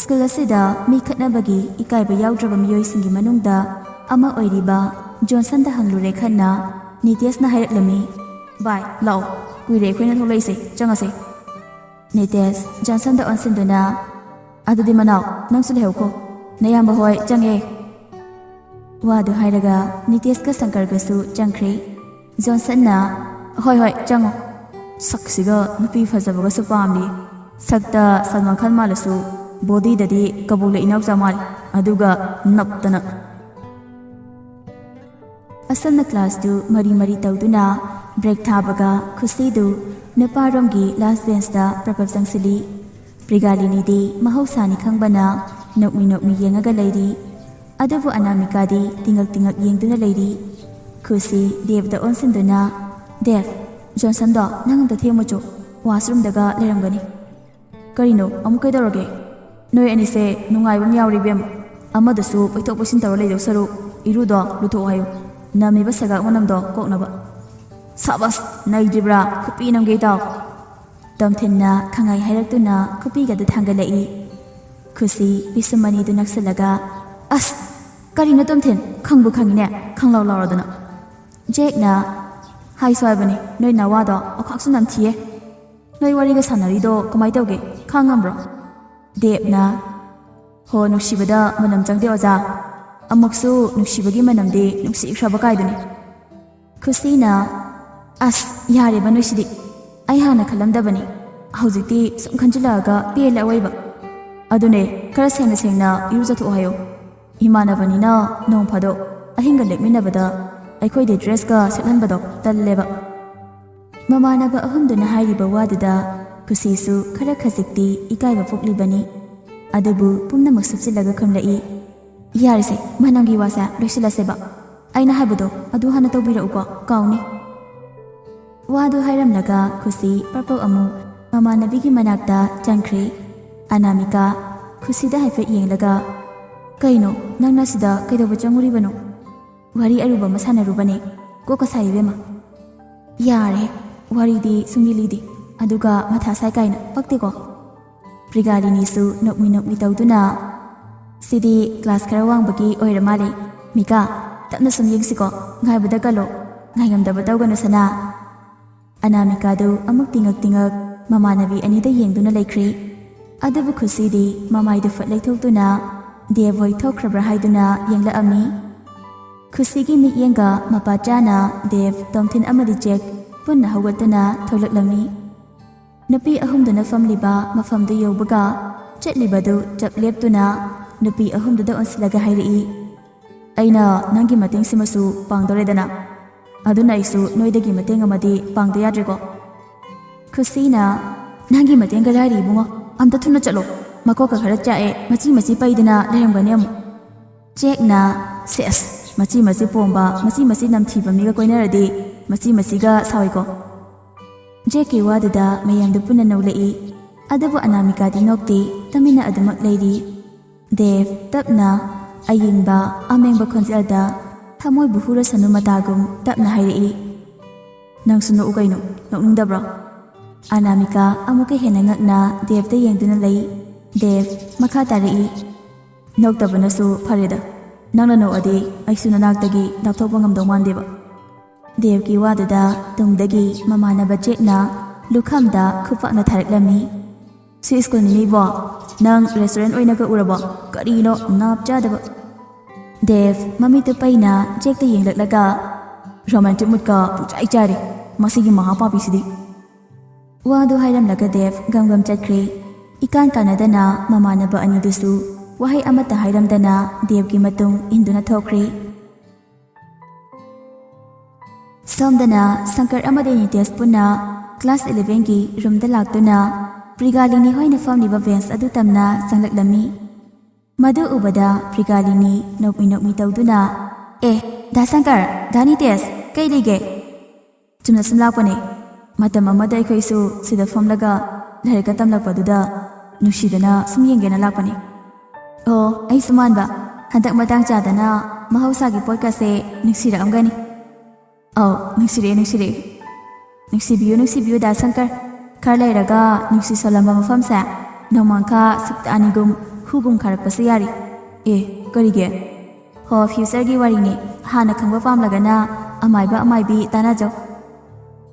ꯁ꯭ꯀꯨꯜ ꯑꯁꯤꯗ ꯃꯤ ꯈꯠꯅꯕꯒꯤ ꯏꯀꯥꯏꯕ ꯌꯥꯎꯗ꯭ꯔꯕ ꯃꯤꯑꯣꯏꯁꯤꯡꯒꯤ ꯃꯅꯨꯡꯗ ꯑꯃ ꯑꯣꯏꯔꯤꯕ ꯖꯣꯟꯁꯟꯗ ꯍꯪꯂꯨꯔꯦ ꯈꯟꯅ ꯅꯤꯇꯦꯁꯅ ꯍꯥꯏꯔꯛꯂꯝꯃꯤ, "ꯚꯥꯏ, ꯂꯥꯛꯑꯣ, ꯀꯨꯏꯔꯦ ꯑꯩꯈꯣꯏꯅ ꯊꯣꯛꯂꯛꯏꯁꯦ, ꯆꯪꯉꯁꯦ꯫" ꯅꯤꯇꯦꯁ ꯖꯣꯟꯁꯟꯗ ꯑꯣꯟꯁꯤꯟꯗꯨꯅ, "ꯑꯗꯨꯗꯤ ꯃꯅꯥꯎ, ꯅꯪꯁꯨ ꯂꯩꯍꯧꯀꯣ, ꯅꯌꯥꯝꯕ ꯍꯣꯏ ꯆꯪꯉꯦ꯫" ꯋꯥꯗꯨ ꯍꯥꯏꯔꯒ ꯅꯤꯇꯦꯁꯀ ꯁꯪꯀꯔꯒꯁꯨ ꯆꯪꯈ꯭ꯔꯦ꯫ ꯖꯣꯟꯁꯟꯅ, "ꯍꯣꯏ, ꯍꯣꯏ, ꯆꯪꯉꯣ꯫ ꯁꯛꯁꯤꯒ ꯅꯨꯄꯤ ꯐꯖꯕꯒꯁꯨ ꯄꯥꯝꯃꯤ꯫ ꯁꯛꯇ ꯁꯜꯃꯥꯟ ꯈꯥꯟ ꯃꯥꯜꯂꯁꯨ ꯕꯣꯗꯤꯗꯗꯤ ꯀꯕꯣꯛꯂꯩ ꯏꯅꯥꯎꯆꯥ ꯃꯥꯜꯂꯤ꯫ ꯑꯗꯨꯒ ꯅꯞꯇꯅ꯫" ꯑꯁꯨꯝꯅ ꯀ꯭ꯂꯥꯁꯇꯨ ꯃꯔꯤ ꯃꯔꯤ ꯇꯧꯗꯨꯅ ꯕ꯭ꯔꯦꯛ ꯊꯥꯕꯒ ꯈꯨꯁꯤꯗꯨ ꯅꯨꯄꯥꯔꯣꯝꯒꯤ ꯂꯥꯁ ꯕꯦꯟꯁꯇ ꯄ꯭ꯔꯄꯞ ꯆꯪꯁꯤꯜꯂꯤ꯫ ꯄ꯭ꯔꯤꯒꯥꯂꯤꯅꯤꯗꯤ ꯃꯍꯧꯁꯥꯅꯤ ꯈꯪꯕꯅ ꯅꯣꯛꯃꯤ ꯅꯣꯛꯃꯤ ꯌꯦꯡꯉꯒ ꯂꯩꯔꯤ꯫ ꯑꯗꯨꯕꯨ ꯑꯅꯥꯃꯤꯀꯥꯗꯤ ꯇꯤꯉꯛ ꯇꯤꯉꯛ ꯌꯦꯡꯗꯨꯅ ꯂꯩꯔꯤ꯫ ꯈꯨꯁꯤ ꯗꯦꯕꯗ ꯑꯣꯟꯁꯤꯟꯗꯨꯅ, "ꯗꯦꯕ, ꯖꯣꯟꯁꯟꯗꯣ ꯅꯪ ꯑꯝꯇ ꯊꯦꯝꯃꯨꯆꯣ, ꯋꯥꯁꯔꯨꯝꯗꯒ ꯂꯩꯔꯝꯒꯅꯤ꯫" "ꯀꯔꯤꯅꯣ? ꯑꯃꯨꯛ ꯀꯩꯗꯧꯔꯒꯦ? ꯅꯣꯏ ꯑꯅꯤꯁꯦ ꯅꯨꯡꯉꯥꯏꯕ ꯑꯃ ꯌꯥꯎꯔꯤ ꯏꯕꯦꯝ꯫ ꯑꯃꯗꯨꯁꯨ ꯄꯩꯊꯣꯛ ꯄꯩꯁꯤꯟ ꯇꯧꯔ ꯂꯩꯗꯧ ꯁꯔꯨꯛ ꯏꯔꯨꯗꯣ ꯂꯨꯊꯣꯛꯑꯣ ꯍꯥꯏꯌꯨ, ꯅꯝꯃꯤꯕ ꯁꯒꯥꯛ ꯃꯅꯝꯗꯣ ꯀꯣꯛꯅꯕ꯫" "ꯁꯥꯕꯁ, ꯅꯩꯗ꯭ꯔꯤꯕ꯭ꯔꯥ? ꯈꯨꯄꯤ ꯅꯝꯒꯦ ꯇꯥꯎ꯫" ꯇꯣꯝꯊꯤꯟꯅ ꯈꯪꯍꯥꯏ ꯍꯥꯏꯔꯛꯇꯨꯅ ꯈꯨꯄꯤꯒꯗꯨ ꯊꯥꯡꯒꯠꯂꯛꯏ꯫ ꯈꯨꯁꯤ ꯄꯤꯁꯨꯝ ꯑꯅꯤꯗꯨ ꯅꯛꯁꯤꯜꯂꯒ, "ꯑꯁ, ꯀꯔꯤꯅꯣ ꯇꯣꯝꯊꯤꯟ? ꯈꯪꯕꯨ ꯈꯪꯉꯤꯅꯦ, ꯈꯪꯂꯥꯎ ꯂꯥꯎꯔꯗꯅ꯫" ꯖꯦꯛꯅ, "ꯍꯥꯏꯁꯨ ꯍꯥꯏꯕꯅꯤ, ꯅꯣꯏ ꯅꯋꯥꯗꯣ ꯑꯣꯈꯥꯛꯁꯨ ꯅꯝꯊꯤꯌꯦ꯫ ꯅꯣꯏ ꯋꯥꯔꯤꯒ ꯁꯥꯟꯅꯔꯤꯗꯣ ꯀꯃꯥꯏ ꯇꯧꯒꯦ? ꯈꯥꯡꯉꯝꯕ꯭ꯔꯣ?" ꯗꯦꯕꯅ, "ꯍꯣ, ꯅꯨꯡꯁꯤꯕꯗ ꯃꯅꯝ ꯆꯪꯗꯦ ꯑꯣꯖꯥ꯫ ꯑꯃꯨꯛꯁꯨ ꯅꯨꯡꯁꯤꯕꯒꯤ ꯃꯅꯝꯗꯤ ꯅꯨꯡꯁꯤꯈ꯭ꯔꯕ ꯀꯥꯏꯗꯨꯅꯤ꯫" ꯈꯨꯁꯤꯅ, "ꯑꯁ, ꯌꯥꯔꯦꯕ ꯅꯣꯏꯁꯤꯗꯤ꯫ ꯑꯩ ꯍꯥꯟꯅ ꯈꯜꯂꯝꯗꯕꯅꯤ꯫ ꯍꯧꯖꯤꯛꯇꯤ ꯁꯨꯝ ꯈꯟꯖꯤꯜꯂꯛꯑꯒ ꯄꯦꯜꯂꯦ ꯑꯑꯣꯏꯕ꯫ ꯑꯗꯨꯅꯦ, ꯈꯔ ꯁꯦꯡꯅ ꯁꯦꯡꯅ ꯏꯔꯨꯖꯊꯣꯛꯑꯣ ꯍꯥꯏꯌꯣ꯫ ꯏꯃꯥꯟꯅꯕꯅꯤꯅ ꯅꯣꯡ ꯐꯥꯗꯣꯛ ꯑꯍꯤꯡꯒ ꯂꯦꯛꯃꯤꯟꯅꯕꯗ ꯑꯩꯈꯣꯏꯗꯤ ꯗ꯭ꯔꯦꯁꯀ ꯁꯦꯠꯍꯟꯕꯗꯣ ꯇꯜꯂꯦꯕ꯫" ꯃꯃꯥꯟꯅꯕ ꯑꯍꯨꯝꯗꯨꯅ ꯍꯥꯏꯔꯤꯕ ꯋꯥꯗꯨꯗ ꯈꯨꯁꯤꯁꯨ ꯈꯔ ꯈꯖꯤꯛꯇꯤ ꯏꯀꯥꯏꯕ ꯄꯣꯛꯂꯤꯕꯅꯤ꯫ ꯑꯗꯨꯕꯨ ꯄꯨꯝꯅꯃꯛ ꯁꯨꯞꯆꯤꯜꯂꯒ ꯈꯨꯝꯂꯛꯏ, "ꯌꯥꯔꯦꯁꯦ, ꯃꯅꯝꯒꯤ ꯋꯥꯁꯦ ꯂꯣꯏꯁꯤꯜꯂꯁꯦꯕ꯫ ꯑꯩꯅ ꯍꯥꯏꯕꯗꯣ ꯑꯗꯨ ꯍꯥꯟꯅ ꯇꯧꯕꯤꯔꯛꯎꯀꯣ, ꯀꯥꯎꯅꯤ꯫" ꯋꯥꯗꯨ ꯍꯥꯏꯔꯝꯂꯒ ꯈꯨꯁꯤ ꯄ꯭ꯔꯄꯞ ꯑꯃꯨꯛ ꯃꯃꯥꯟꯅꯕꯤꯒꯤ ꯃꯅꯥꯛꯇ ꯆꯪꯈ꯭ꯔꯦ꯫ ꯑꯅꯥꯃꯤꯀꯥ ꯈꯨꯁꯤꯗ ꯍꯥꯏꯐꯦꯠ ꯌꯦꯡꯂꯒ, "ꯀꯩꯅꯣ, ꯅꯪꯅ ꯁꯤꯗ ꯀꯩꯗꯧꯕ ꯆꯪꯉꯨꯔꯤꯕꯅꯣ?" "ꯋꯥꯔꯤ ꯑꯔꯨꯕ ꯑꯃ ꯁꯥꯟꯅꯔꯨꯕꯅꯦ꯫ ꯀꯣꯛꯀ ꯁꯥꯏ ꯏꯕꯦꯝꯃ꯫" "ꯌꯥꯔꯦ, ꯋꯥꯔꯤꯗꯤ ꯁꯨꯡꯂꯤ ꯂꯤꯗꯦ, ꯑꯗꯨꯒ ꯃꯊꯥ ꯁꯥꯏ ꯀꯥꯏꯅ, ꯄꯛꯇꯦꯀꯣ꯫" ꯄ꯭ꯔꯤꯒꯥꯂꯤꯅꯤꯁꯨ ꯅꯣꯛꯃꯤ ꯅꯣꯛꯃꯤ ꯇꯧꯗꯨꯅ, "ꯁꯤꯗꯤ ꯀ꯭ꯂꯥꯁ ꯈꯔ ꯋꯥꯡꯕꯒꯤ ꯑꯣꯏꯔ ꯃꯥꯜꯂꯦ꯫ ꯃꯤꯀꯥ, ꯇꯞꯅ ꯁꯨꯝ ꯌꯦꯡꯁꯤꯀꯣ, ꯉꯥꯏꯕꯗ ꯀꯜꯂꯣ, ꯉꯥꯏꯉꯝꯗꯕ ꯇꯧꯒꯅꯨ ꯁꯅꯥ꯫" ꯑꯅꯥꯃꯤꯀꯥꯗꯨ ꯑꯃꯨꯛ ꯇꯤꯉꯛ ꯇꯤꯉꯛ ꯃꯃꯥꯟꯅꯕꯤ ꯑꯅꯤꯗ ꯌꯦꯡꯗꯨꯅ ꯂꯩꯈ꯭ꯔꯦ꯫ ꯑꯗꯨꯕꯨ ꯈꯨꯁꯤꯗꯤ ꯃꯃꯥꯏꯗꯨ ꯐꯠ ꯂꯩꯊꯣꯛꯇꯨꯅ ꯗꯦꯕ ꯍꯣꯏ ꯊꯣꯛꯈ꯭ꯔꯕ꯭ꯔꯥ ꯍꯥꯏꯗꯨꯅ ꯌꯦꯡꯂꯛꯑꯝꯃꯤ꯫ ꯈꯨꯁꯤꯒꯤ ꯃꯤꯠꯌꯦꯡꯒ ꯃꯄꯥ ꯆꯥꯅ ꯗꯦꯕ, ꯇꯣꯝꯊꯤꯟ ꯑꯃꯗꯤ ꯖꯦꯛ ꯄꯨꯟꯅ ꯍꯧꯒꯠꯇꯨꯅ ꯊꯣꯛꯂꯛꯂꯝꯃꯤ꯫ ꯅꯨꯄꯤ ꯑꯍꯨꯝꯗꯨꯅ ꯐꯝꯂꯤꯕ ꯃꯐꯝꯗꯨ ꯌꯧꯕꯒ ꯆꯠꯂꯤꯕꯗꯨ ꯆꯞ ꯂꯦꯞꯇꯨꯅ ꯅꯨꯄꯤ ꯑꯍꯨꯝꯗꯨꯗ ꯑꯣꯟꯁꯤꯜꯂꯒ ꯍꯥꯏꯔꯛꯏ, "ꯑꯩꯅ ꯅꯪꯒꯤ ꯃꯇꯦꯡꯁꯤꯃꯁꯨ ꯄꯥꯡꯗꯣꯔꯦꯗꯅ?" ꯑꯗꯨꯅ ꯑꯩꯁꯨ ꯅꯣꯏꯗꯒꯤ ꯃꯇꯦꯡ ꯑꯃꯗꯤ ꯄꯥꯡꯗ ꯌꯥꯗ꯭ꯔꯦꯀꯣ꯫ ꯈꯨꯁꯤꯅ, "ꯅꯪꯒꯤ ꯃꯇꯦꯡꯒ ꯂꯥꯏꯔꯤ ꯏꯕꯨꯡꯉꯣ, ꯑꯝꯇ ꯊꯨꯅ ꯆꯠꯂꯣ꯫ ꯃꯀꯣꯛꯀ ꯈꯔ ꯆꯥꯛꯑꯦ, ꯃꯆꯤ ꯃꯆꯤ ꯄꯩꯗꯅ ꯂꯩꯔꯝꯒꯅꯤ ꯑꯃꯨꯛ꯫" ꯖꯦꯛꯅ, "ꯁꯦꯁ, ꯃꯆꯤ ꯃꯆꯤ ꯄꯣꯝꯕ, ꯃꯆꯤ ꯃꯆꯤ ꯅꯝꯊꯤꯕ ꯃꯤꯒ ꯀꯣꯏꯅꯔꯗꯤ ꯃꯆꯤ ꯃꯆꯤꯒ ꯁꯥꯎꯏꯀꯣ꯫" ꯖꯦꯛꯀꯤ ꯋꯥꯗꯨꯗ ꯃꯌꯥꯝꯗꯨ ꯄꯨꯟꯅ ꯅꯣꯛꯂꯛꯏ꯫ ꯑꯗꯨꯕꯨ ꯑꯅꯥꯃꯤꯀꯥꯗꯤ ꯅꯣꯛꯇꯦ, ꯇꯨꯃꯤꯟꯅ ꯑꯗꯨꯃꯛ ꯂꯩꯔꯤ꯫ ꯗꯦꯕ ꯇꯞꯅ, ꯑꯌꯤꯡꯕ, ꯑꯃꯦꯡꯕ ꯈꯣꯟꯖꯦꯜꯗ, ꯊꯃꯣꯏꯕꯨ ꯍꯨꯔꯁꯅꯨ ꯃꯇꯥꯒꯨꯝ ꯇꯞꯅ ꯍꯥꯏꯔꯛꯏ, "ꯅꯪꯁꯨ ꯅꯣꯛꯎ ꯀꯩꯅꯣ, ꯅꯣꯛꯅꯤꯡꯗꯕ꯭ꯔꯣ?" ꯑꯅꯥꯃꯤꯀꯥ ꯑꯃꯨꯛꯀ ꯍꯦꯟꯅ ꯉꯛꯅ ꯗꯦꯕꯇ ꯌꯦꯡꯗꯨꯅ ꯂꯩ꯫ ꯗꯦꯕ ꯃꯈꯥ ꯇꯥꯔꯛꯏ, "ꯅꯣꯛꯇꯕꯅꯁꯨ ꯐꯔꯦꯗ꯫ ꯅꯪꯅ ꯅꯣꯛꯑꯗꯤ ꯑꯩꯁꯨ ꯅꯅꯥꯛꯇꯒꯤ ꯂꯥꯞꯊꯣꯛꯄ ꯉꯝꯗꯧ ꯃꯥꯟꯗꯦꯕ꯫" ꯗꯦꯕꯀꯤ ꯋꯥꯗꯨꯗ ꯇꯨꯡꯗꯒꯤ ꯃꯃꯥꯟꯅꯕ ꯖꯦꯛꯅ ꯂꯨꯈꯝꯗ ꯈꯨꯄꯥꯛꯅ ꯊꯥꯔꯛꯂꯝꯃꯤ꯫ "ꯁꯤ ꯁ꯭ꯀꯨꯜꯅꯤꯅꯦ ꯏꯕꯣ, ꯅꯪ ꯔꯦꯁꯇꯨꯔꯦꯟ ꯑꯣꯏꯅꯒ ꯎꯔꯕꯣ? ꯀꯔꯤꯅꯣ ꯅꯥꯞ ꯆꯥꯗꯕ?" ꯗꯦꯕ ꯃꯃꯤꯠꯇꯨ ꯄꯩꯅ ꯖꯦꯛꯇ ꯌꯦꯡꯂꯛꯂꯒ, "ꯔꯣꯃꯥꯟꯇꯤꯛ ꯃꯨꯠꯀ ꯄꯨꯡꯆꯥꯏ ꯆꯥꯏꯔꯦ ꯃꯁꯤꯒꯤ ꯃꯍꯥꯄꯥꯄꯤꯁꯤꯗꯤ꯫" ꯋꯥꯗꯨ ꯍꯥꯏꯔꯝꯂꯒ ꯗꯦꯕ ꯒꯝ ꯒꯝ ꯆꯠꯈ꯭ꯔꯦ꯫ ꯏꯀꯥꯟ ꯀꯥꯟꯅꯗꯅ ꯃꯃꯥꯟꯅꯕ ꯑꯅꯤꯗꯨꯁꯨ ꯋꯥꯍꯩ ꯑꯃꯠꯇ ꯍꯥꯏꯔꯝꯗꯅ ꯗꯦꯕꯀꯤ ꯃꯇꯨꯡ ꯏꯟꯗꯨꯅ ꯊꯣꯛꯈ꯭ꯔꯦ꯫ ꯁꯣꯝꯗꯅ ꯁꯪꯀꯔ ꯑꯃꯗꯤ ꯅꯤꯇꯦꯁ ꯄꯨꯟꯅ ꯀ꯭ꯂꯥꯁ ꯏꯂꯦꯚꯦꯟꯒꯤ ꯔꯨꯝꯗ ꯂꯥꯛꯇꯨꯅ ꯄ꯭ꯔꯤꯒꯥꯂꯤꯅꯤ ꯍꯣꯏꯅ ꯐꯝꯂꯤꯕ ꯕꯦꯟꯁ ꯑꯗꯨ ꯇꯝꯅ ꯆꯪꯂꯛꯂꯝꯃꯤ꯫ ꯃꯗꯨ ꯎꯕꯗ ꯄ꯭ꯔꯤꯒꯥꯂꯤꯅꯤ ꯅꯣꯛꯃꯤ ꯅꯣꯛꯃꯤ ꯇꯧꯗꯨꯅ, "ꯑꯦ, ꯗꯥ ꯁꯪꯀꯔ, ꯗꯥ ꯅꯤꯇꯦꯁ, ꯀꯩ ꯂꯩꯒꯦ?" "ꯆꯨꯝꯅ ꯁꯨꯝ ꯂꯥꯛꯄꯅꯦ꯫ ꯃꯇꯝ ꯑꯃꯗ ꯑꯩꯈꯣꯏꯁꯨ ꯁꯤꯗ ꯐꯝꯂꯒ ꯂꯥꯏꯔꯤꯛꯀ ꯇꯝꯂꯛꯄꯗꯨꯗ ꯅꯨꯡꯁꯤꯗꯅ ꯁꯨꯝ ꯌꯦꯡꯒꯦꯅ ꯂꯥꯛꯄꯅꯦ꯫" "ꯑꯣ, ꯑꯩꯁꯨ ꯃꯥꯟꯕ꯫ ꯍꯟꯗꯛ ꯃꯇꯥꯡ ꯆꯥꯗꯅ ꯃꯍꯧꯁꯥꯒꯤ ꯄꯣꯠꯀꯁꯦ ꯅꯨꯡꯁꯤꯔꯛꯑꯝꯒꯅꯤ꯫" "ꯑꯧ, ꯅꯨꯡꯁꯤꯔꯛꯑꯦ, ꯅꯨꯡꯁꯤꯔꯛꯑꯦ꯫ ꯅꯨꯡꯁꯤꯕꯤꯌꯨ, ꯅꯨꯡꯁꯤꯕꯤꯌꯨ, ꯗꯥ ꯁꯪꯀꯔ꯫ ꯈꯔ ꯂꯩꯔꯒ ꯅꯨꯡꯁꯤ ꯁꯣꯜꯂꯝꯕ ꯃꯐꯝꯁꯦ ꯅꯣꯡꯃꯥꯡꯈꯥ ꯁꯨꯛꯇꯥꯅꯤꯒꯨꯝ ꯍꯨꯒꯨꯝ ꯈꯥꯔꯛꯄꯁꯨ ꯌꯥꯔꯤ꯫" "ꯑꯦ, ꯀꯔꯤꯒꯤ?" "ꯍꯣ, ꯐ꯭ꯌꯨꯆꯔꯒꯤ ꯋꯥꯔꯤꯅꯤ꯫ ꯍꯥꯟꯅ ꯈꯪꯕ ꯄꯥꯝꯂꯒꯅ ꯑꯃꯥꯏꯕ ꯑꯃꯥꯏꯕꯤ ꯇꯥꯟꯅꯖꯧ꯫"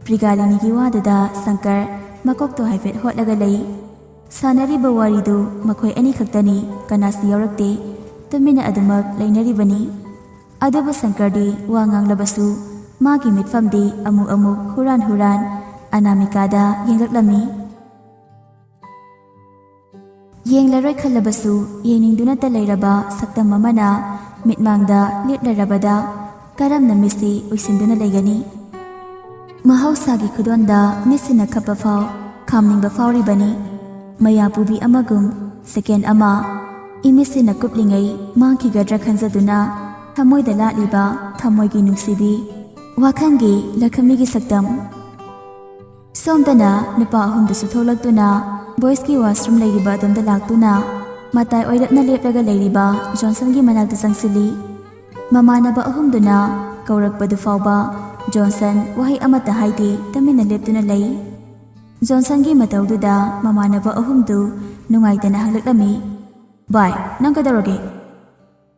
ꯄ꯭ꯔꯤꯒꯥꯂꯤꯅꯤꯒꯤ ꯋꯥꯗꯨꯗ ꯁꯪꯀꯔ ꯃꯀꯣꯛꯇꯣ ꯍꯥꯏꯐꯦꯠ ꯍꯣꯠꯂꯒ ꯂꯩ꯫ ꯁꯥꯟꯅꯔꯤꯕ ꯋꯥꯔꯤꯗꯨ ꯃꯈꯣꯏ ꯑꯅꯤꯈꯛꯇꯅꯤ, ꯀꯅꯥꯁꯨ ꯌꯥꯎꯔꯛꯇꯦ꯫ ꯇꯨꯃꯤꯟꯅ ꯑꯗꯨꯃꯛ ꯂꯩꯅꯔꯤꯕꯅꯤ꯫ ꯑꯗꯨꯕꯨ ꯁꯪꯀꯔꯗꯤ ꯋꯥ ꯉꯥꯡꯂꯕꯁꯨ ꯃꯥꯒꯤ ꯃꯤꯠꯐꯝꯗꯤ ꯑꯃꯨꯛ ꯑꯃꯨꯛ ꯍꯨꯔꯥꯟ ꯍꯨꯔꯥꯟ ꯑꯅꯥꯃꯤꯀꯥꯗ ꯌꯦꯡꯂꯛꯂꯝꯃꯤ꯫ ꯌꯦꯡꯂꯔꯣꯏ ꯈꯜꯂꯕꯁꯨ ꯌꯦꯡꯅꯤꯡꯗꯨꯅꯇ ꯂꯩꯔꯕ ꯁꯛꯇꯝ ꯑꯃꯅ ꯃꯤꯠꯃꯥꯡꯗ ꯂꯦꯞꯂꯔꯕꯗ ꯀꯔꯝꯅ ꯃꯤꯠꯁꯤ ꯎꯏꯁꯤꯟꯗꯨꯅ ꯂꯩꯒꯅꯤ? ꯃꯍꯧꯁꯥꯒꯤ ꯈꯨꯗꯣꯟꯗ ꯃꯤꯠꯁꯤꯅ ꯈꯞꯄ ꯐꯥꯎ ꯈꯥꯝꯅꯤꯡꯕ ꯐꯥꯎꯔꯤꯕꯅꯤ꯫ ꯃꯌꯥꯄꯨꯕꯤ ꯑꯃꯒꯨꯝ ꯁꯦꯀꯦꯟ ꯑꯃ ꯏꯃꯤꯠꯁꯤꯅ ꯀꯨꯞꯂꯤꯉꯩ ꯃꯥꯡꯈꯤꯒꯗ꯭ꯔꯥ ꯈꯟꯖꯗꯨꯅ ꯊꯃꯣꯏꯗ ꯂꯥꯠꯂꯤꯕ ꯊꯃꯣꯏꯒꯤ ꯅꯨꯡꯁꯤꯕꯤ, ꯋꯥꯈꯜꯒꯤ ꯂꯈꯃꯤꯒꯤ ꯁꯛꯇꯝ꯫ ꯁꯣꯝꯗꯅ ꯅꯨꯄꯥ ꯑꯍꯨꯝꯗꯨꯁꯨ ꯊꯣꯛꯂꯛꯇꯨꯅ ꯕꯣꯏꯁꯀꯤ ꯋꯥꯁꯔꯨꯝ ꯂꯩꯔꯤꯕ ꯑꯗꯣꯝꯗ ꯂꯥꯛꯇꯨꯅ ꯃꯇꯥꯏ ꯑꯣꯏꯔꯞꯅ ꯂꯦꯞꯂꯒ ꯂꯩꯔꯤꯕ ꯖꯣꯟꯁꯟꯒꯤ ꯃꯅꯥꯛꯇ ꯆꯪꯁꯤꯜꯂꯤ꯫ ꯃꯃꯥꯟꯅꯕ ꯑꯍꯨꯝꯗꯨꯅ ꯀꯧꯔꯛꯄꯗꯨ ꯐꯥꯎꯕ ꯖꯣꯟꯁꯟ ꯋꯥꯍꯩ ꯑꯃꯠꯇ ꯍꯥꯏꯗꯦ, ꯇꯨꯃꯤꯟꯅ ꯂꯦꯞꯇꯨꯅ ꯂꯩ꯫ ꯖꯣꯟꯁꯟꯒꯤ ꯃꯇꯧꯗꯨꯗ ꯃꯃꯥꯟꯅꯕ ꯑꯍꯨꯝꯗꯨ ꯅꯨꯡꯉꯥꯏꯇꯅ ꯍꯪꯂꯛꯂꯝꯃꯤ꯫ "ꯚꯥꯏ, ꯅꯪ ꯀꯩꯗꯧꯔꯒꯦ?"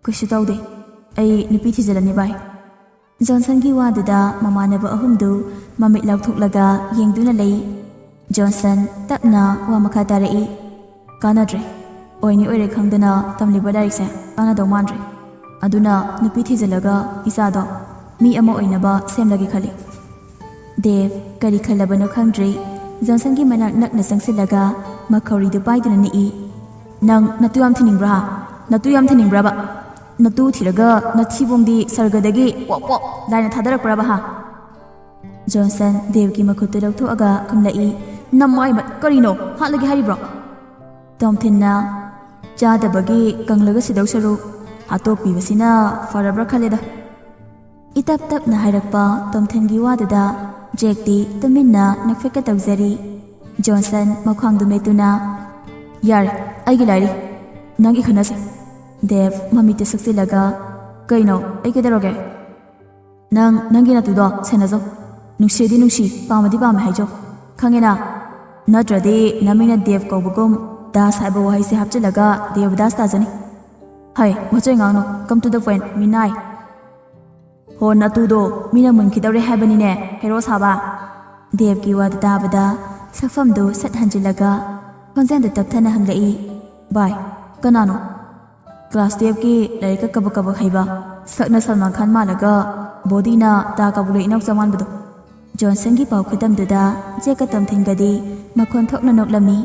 "ꯀꯩꯁꯨ ꯇꯧꯗꯦ꯫ ꯑꯩ ꯅꯨꯄꯤ ꯊꯤꯖꯤꯜꯂꯅꯤ ꯚꯥꯏ꯫" ꯖꯣꯟꯁꯟꯒꯤ ꯋꯥꯗꯨꯗ ꯃꯃꯥꯟꯅꯕ ꯑꯍꯨꯝꯗꯨ ꯃꯃꯤꯠ ꯂꯥꯎꯊꯣꯛꯂꯒ ꯌꯦꯡꯗꯨꯅ ꯂꯩ꯫ ꯖꯣꯟꯁꯟ ꯇꯞꯅ ꯋꯥ ꯃꯈꯥ ꯇꯥꯔꯛꯏ꯫ "ꯀꯥꯟꯅꯗ꯭ꯔꯦ꯫ ꯑꯣꯏꯅꯤ ꯑꯣꯏꯔꯣꯏ ꯈꯪꯗꯅ ꯇꯝꯂꯤꯕ ꯂꯥꯏꯔꯤꯛꯁꯦ ꯀꯥꯟꯅꯗꯧ ꯃꯥꯟꯗ꯭ꯔꯦ꯫ ꯑꯗꯨꯅ ꯅꯨꯄꯤ ꯊꯤꯖꯤꯜꯂꯒ ꯏꯆꯥꯗꯣ ꯃꯤ ꯑꯃ ꯑꯣꯏꯅꯕ ꯁꯦꯝꯂꯒꯦ ꯈꯜꯂꯤ꯫" ꯗꯦꯕ ꯀꯔꯤ ꯈꯜꯂꯕꯅꯣ ꯈꯪꯗ꯭ꯔꯦ꯫ ꯖꯣꯟꯁꯟꯒꯤ ꯃꯅꯥꯛ ꯅꯛꯅ ꯆꯪꯁꯤꯜꯂꯒ ꯃꯈꯧꯔꯤꯗꯨ ꯄꯥꯏꯗꯨꯅ ꯅꯤꯛꯏ꯫ "ꯅꯪ ꯅꯇꯨ ꯌꯥꯝ ꯊꯤꯅꯤꯡꯕ꯭ꯔꯥ ꯍꯥ? ꯅꯇꯨ ꯌꯥꯝ ꯊꯤꯅꯤꯡꯕ꯭ꯔꯕ? ꯅꯇꯨ ꯊꯤꯔꯒ ꯅꯊꯤꯕꯣꯡꯗꯤ ꯁꯔꯒꯗꯒꯤ ꯄꯣꯛ ꯄꯣꯛ ꯂꯥꯏꯅ ꯊꯥꯗꯔꯛꯄ꯭ꯔꯕ ꯍꯥ?" ꯖꯣꯟꯁꯟ ꯗꯦꯕꯀꯤ ꯃꯈꯨꯠꯇꯨ ꯂꯧꯊꯣꯛꯑꯒ ꯈꯨꯝꯂꯛꯏ꯫ "ꯅꯃꯥꯏꯃꯠ, ꯀꯔꯤꯅꯣ? ꯍꯥꯠꯂꯒꯦ ꯍꯥꯏꯔꯤꯕ꯭ꯔꯣ?" ꯇꯣꯝꯊꯤꯟꯅ, "ꯆꯥꯗꯕꯒꯤ ꯀꯪꯂꯒ ꯁꯤꯗꯧ ꯁꯔꯨꯛ ꯍꯥꯠꯇꯣꯛꯄꯤꯕꯁꯤꯅ ꯐꯔꯕ꯭ꯔꯥ ꯈꯜꯂꯦꯗ꯫" ꯏꯇꯞ ꯇꯞꯅ ꯍꯥꯏꯔꯛꯄ ꯇꯣꯝꯊꯤꯟꯒꯤ ꯋꯥꯗꯨꯗ ꯖꯦꯛꯇꯤ ꯇꯨꯃꯤꯟꯅ ꯅꯣꯛꯐꯦꯠꯀ ꯇꯧꯖꯔꯤ꯫ ꯖꯣꯟꯁꯟ ꯃꯈ꯭ꯋꯥꯡꯗꯨ ꯃꯦꯠꯇꯨꯅ, "ꯌꯥꯔꯦ, ꯑꯩꯒꯤ ꯂꯥꯏꯔꯤ꯫ ꯅꯪꯒꯤ ꯈꯟꯅꯁꯤ꯫" ꯗꯦꯕ ꯃꯃꯤꯠꯇ ꯁꯨꯛꯆꯤꯜꯂꯒ, "ꯀꯩꯅꯣ? ꯑꯩ ꯀꯩꯗꯧꯔꯒꯦ?" "ꯅꯪ ꯅꯪꯒꯤ ꯅꯇꯨꯗꯣ ꯁꯦꯟꯅꯖꯧ꯫ ꯅꯨꯡꯁꯤꯗꯤ ꯅꯨꯡꯁꯤ, ꯄꯥꯝꯃꯗꯤ ꯄꯥꯝꯃꯦ ꯍꯥꯏꯖꯧ꯫ ꯈꯪꯉꯦꯅ? ꯅꯠꯇ꯭ꯔꯗꯤ ꯅꯃꯤꯡꯅ ꯗꯦꯕ ꯀꯧꯕꯒꯨꯝ ꯗꯥꯁ ꯍꯥꯏꯕ ꯋꯥꯍꯩꯁꯦ ꯍꯥꯞꯆꯤꯜꯂꯒ ꯗꯦꯕꯗꯥꯁ ꯇꯥꯖꯅꯤ꯫ ꯍꯩ, ꯋꯥꯆꯣꯏ ꯉꯥꯡꯅꯨ, come to the point, ꯃꯤꯅꯥꯏ꯫ ꯍꯣ, ꯅꯇꯨꯗꯣ ꯃꯤꯅ ꯃꯨꯟꯈꯤꯗꯧꯔꯦ ꯍꯥꯏꯕꯅꯤꯅꯦ, ꯍꯦꯔꯣ ꯁꯥꯕ꯫" ꯗꯦꯕꯀꯤ ꯋꯥꯗꯨ ꯇꯥꯕꯗ ꯁꯛꯐꯝꯗꯨ ꯁꯠ ꯍꯟꯖꯤꯜꯂꯒ ꯈꯣꯟꯖꯦꯜꯗꯨ ꯇꯞꯊꯅ ꯍꯪꯂꯛꯏ, "ꯚꯥꯏ, ꯀꯅꯥꯅꯣ?" "ꯀ꯭ꯂꯥꯁ ꯇꯨꯌꯦꯜꯐꯀꯤ ꯂꯥꯏꯔꯤꯛꯀ ꯀꯕꯛ ꯀꯕꯛ ꯍꯩꯕ, ꯁꯛꯅ ꯁꯜꯃꯥꯟ ꯈꯥꯟ ꯃꯥꯜꯂꯒ ꯕꯣꯗꯤꯅ ꯇꯥ ꯀꯥꯕꯨꯂꯦ ꯏꯅꯥꯎꯆꯥ ꯃꯥꯟꯕꯗꯣ꯫" ꯖꯣꯟꯁꯟꯒꯤ ꯄꯥꯎ ꯈꯨꯗꯝꯗꯨꯗ ꯖꯦꯛꯀ ꯇꯣꯝꯊꯤꯟꯒꯗꯤ ꯃꯈꯣꯟ ꯊꯣꯛꯅ ꯅꯣꯛꯂꯝꯃꯤ꯫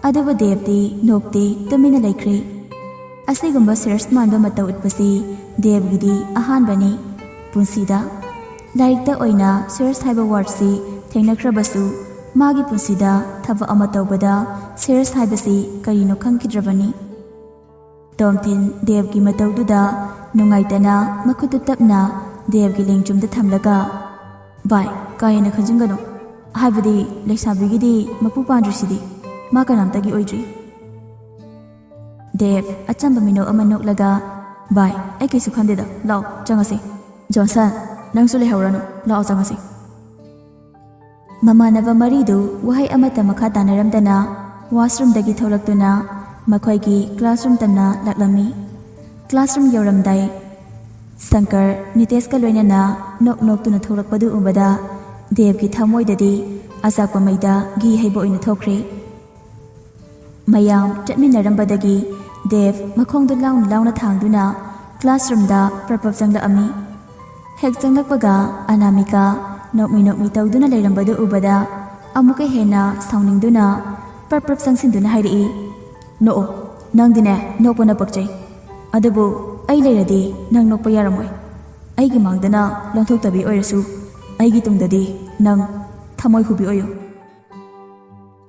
ꯑꯗꯨꯕꯨ ꯗꯦꯕꯇꯤ ꯅꯣꯛꯇꯦ, ꯇꯨꯃꯤꯟꯅ ꯂꯩꯈ꯭ꯔꯦ꯫ ꯑꯁꯤꯒꯨꯝꯕ ꯁꯤꯔꯤꯌꯁ ꯃꯥꯟꯕ ꯃꯇꯧ ꯎꯠꯄꯁꯤ ꯗꯦꯕꯒꯤꯗꯤ ꯑꯍꯥꯟꯕꯅꯤ꯫ ꯄꯨꯟꯁꯤꯗ ꯂꯥꯏꯔꯤꯛꯇ ꯑꯣꯏꯅ ꯁꯤꯔꯁ ꯍꯥꯏꯕ ꯋꯥꯔꯗꯁꯤ ꯊꯦꯡꯅꯈ꯭ꯔꯕꯁꯨ, ꯃꯥꯒꯤ ꯄꯨꯟꯁꯤꯗ ꯊꯕꯛ ꯑꯃ ꯇꯧꯕꯗ ꯁꯤꯔꯁ ꯍꯥꯏꯕꯁꯤ ꯀꯔꯤꯅꯣ ꯈꯪꯈꯤꯗ꯭ꯔꯕꯅꯤ꯫ ꯇꯣꯝꯊꯤꯟ ꯗꯦꯕꯀꯤ ꯃꯇꯧꯗꯨꯗ ꯅꯨꯡꯉꯥꯏꯇꯅ ꯃꯈꯨꯠꯇꯨ ꯇꯞꯅ ꯗꯦꯕꯀꯤ ꯂꯦꯡꯖꯨꯝꯗ ꯊꯝꯂꯒ, "ꯚꯥꯏ, ꯀꯥ ꯍꯦꯟꯅ ꯈꯟꯖꯤꯟꯒꯅꯨ꯫ ꯍꯥꯏꯕꯗꯤ ꯂꯩꯁꯥꯕꯤꯒꯤꯗꯤ ꯃꯄꯨ ꯄꯥꯟꯗ꯭ꯔꯤꯁꯤꯗꯤ꯫ ꯃꯥ ꯀꯅꯥꯝꯇꯒꯤ ꯑꯣꯏꯗ꯭ꯔꯤ꯫" ꯗꯦꯕ ꯑꯆꯝꯕ ꯃꯤꯅꯣꯛ ꯑꯃ ꯅꯣꯛꯂꯒ, "ꯚꯥꯏ, ꯑꯩ ꯀꯩꯁꯨ ꯈꯟꯗꯦꯗ꯫ ꯂꯥꯛꯑꯣ, ꯆꯪꯉꯁꯤ꯫ ꯖꯣꯟꯁꯟ, ꯅꯪꯁꯨ ꯂꯩꯍꯧꯔꯅꯨ꯫ ꯂꯥꯛꯑꯣ, ꯆꯪꯉꯁꯤ꯫" ꯃꯃꯥꯟꯅꯕ ꯃꯔꯤꯗꯨ ꯋꯥꯍꯩ ꯑꯃꯠꯇ ꯃꯈꯥ ꯇꯥꯅꯔꯝꯗꯅ ꯋꯥꯁꯔꯨꯝꯗꯒꯤ ꯊꯣꯛꯂꯛꯇꯨꯅ ꯃꯈꯣꯏꯒꯤ ꯀ꯭ꯂꯥꯁꯔꯨꯝ ꯇꯝꯅ ꯂꯥꯛꯂꯝꯃꯤ꯫ ꯀ꯭ꯂꯥꯁꯔꯨꯝ ꯌꯧꯔꯝꯗꯥꯏ ꯁꯪꯀꯔ ꯅꯤꯇꯦꯁꯀ ꯂꯣꯏꯅꯅ ꯅꯣꯛ ꯅꯣꯛꯇꯨꯅ ꯊꯣꯛꯂꯛꯄꯗꯨ ꯎꯕꯗ ꯗꯦꯕꯀꯤ ꯊꯃꯣꯏꯗꯗꯤ ꯑꯆꯥꯛꯄ ꯃꯩꯗ ꯘꯤ ꯍꯩꯕ ꯑꯣꯏꯅ ꯊꯣꯛꯈ꯭ꯔꯦ꯫ ꯃꯌꯥꯝ ꯆꯠꯃꯤꯟꯅꯔꯝꯕꯗꯒꯤ ꯗꯦꯕ ꯃꯈꯣꯡꯗꯨ ꯂꯥꯎꯅ ꯂꯥꯎꯅ ꯊꯥꯡꯗꯨꯅ ꯀ꯭ꯂꯥꯁꯔꯨꯝꯗ ꯄ꯭ꯔꯞ ꯄ꯭ꯔꯞ ꯆꯪꯂꯛꯑꯝꯃꯤ꯫ ꯍꯦꯛ ꯆꯪꯂꯛꯄꯒ ꯑꯅꯥꯃꯤꯀꯥ ꯅꯣꯛꯃꯤ ꯅꯣꯛꯃꯤ ꯇꯧꯗꯨꯅ ꯂꯩꯔꯝꯕꯗꯨ ꯎꯕꯗ ꯑꯃꯨꯛꯀ ꯍꯦꯟꯅ ꯁꯥꯎꯅꯤꯡꯗꯨꯅ ꯄ꯭ꯔꯞ ꯄ꯭ꯔꯞ ꯆꯪꯁꯤꯟꯗꯨꯅ ꯍꯥꯏꯔꯛꯏ, "ꯅꯣꯛꯑꯣ, ꯅꯪꯗꯤꯅꯦ ꯅꯣꯛꯄꯅ ꯄꯛꯆꯩ꯫ ꯑꯗꯨꯕꯨ ꯑꯩ ꯂꯩꯔꯗꯤ ꯅꯪ ꯅꯣꯛꯄ ꯌꯥꯔꯝꯃꯣꯏ꯫ ꯑꯩꯒꯤ ꯃꯥꯡꯗꯅ ꯂꯣꯟꯊꯣꯛꯇꯕꯤ ꯑꯣꯏꯔꯁꯨ ꯑꯩꯒꯤ ꯇꯨꯡꯗꯗꯤ ꯅꯪ ꯊꯃꯣꯏ ꯍꯨꯕꯤ ꯑꯣꯏꯌꯨ꯫"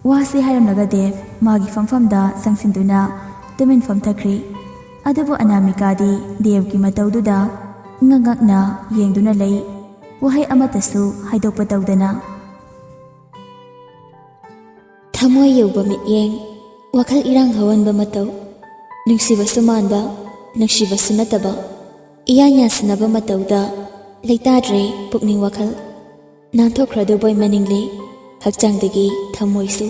ꯋꯥꯁꯤ ꯍꯥꯏꯔꯝꯂꯒ ꯗꯦꯕ ꯃꯥꯒꯤ ꯐꯝꯐꯝꯗ ꯆꯪꯁꯤꯟꯗꯨꯅ ꯇꯨꯃꯤꯟ ꯐꯝꯊꯈ꯭ꯔꯦ꯫ ꯑꯗꯨꯕꯨ ꯑꯅꯥꯃꯤꯀꯥꯗꯤ ꯗꯦꯕꯀꯤ ꯃꯇꯧꯗꯨꯗ ꯉꯛ ꯉꯛꯅ ꯌꯦꯡꯗꯨꯅ ꯂꯩ꯫ ꯋꯥꯍꯩ ꯑꯃꯠꯇꯁꯨ ꯍꯥꯏꯗꯣꯛꯄ ꯇꯧꯗꯅ꯫ ꯊꯃꯣꯏ ꯌꯧꯕ ꯃꯤꯠꯌꯦꯡ, ꯋꯥꯈꯜ ꯏꯔꯥꯡ ꯍꯧꯍꯟꯕ ꯃꯇꯧ, ꯅꯨꯡꯁꯤꯕꯁꯨ ꯃꯥꯟꯕ, ꯅꯨꯡꯁꯤꯕꯁꯨ ꯅꯠꯇꯕ, ꯏꯌꯥꯟ ꯌꯥꯟꯁꯤꯟꯅꯕ ꯃꯇꯧꯗ ꯂꯩꯇꯥꯗ꯭ꯔꯦ ꯄꯨꯛꯅꯤꯡ ꯋꯥꯈꯜ꯫ ꯅꯥꯟꯊꯣꯛꯈ꯭ꯔꯗꯧꯕꯩ ꯃꯅꯤꯡꯂꯤ ꯍꯛꯆꯥꯡꯗꯒꯤ ꯊꯃꯣꯏꯁꯨ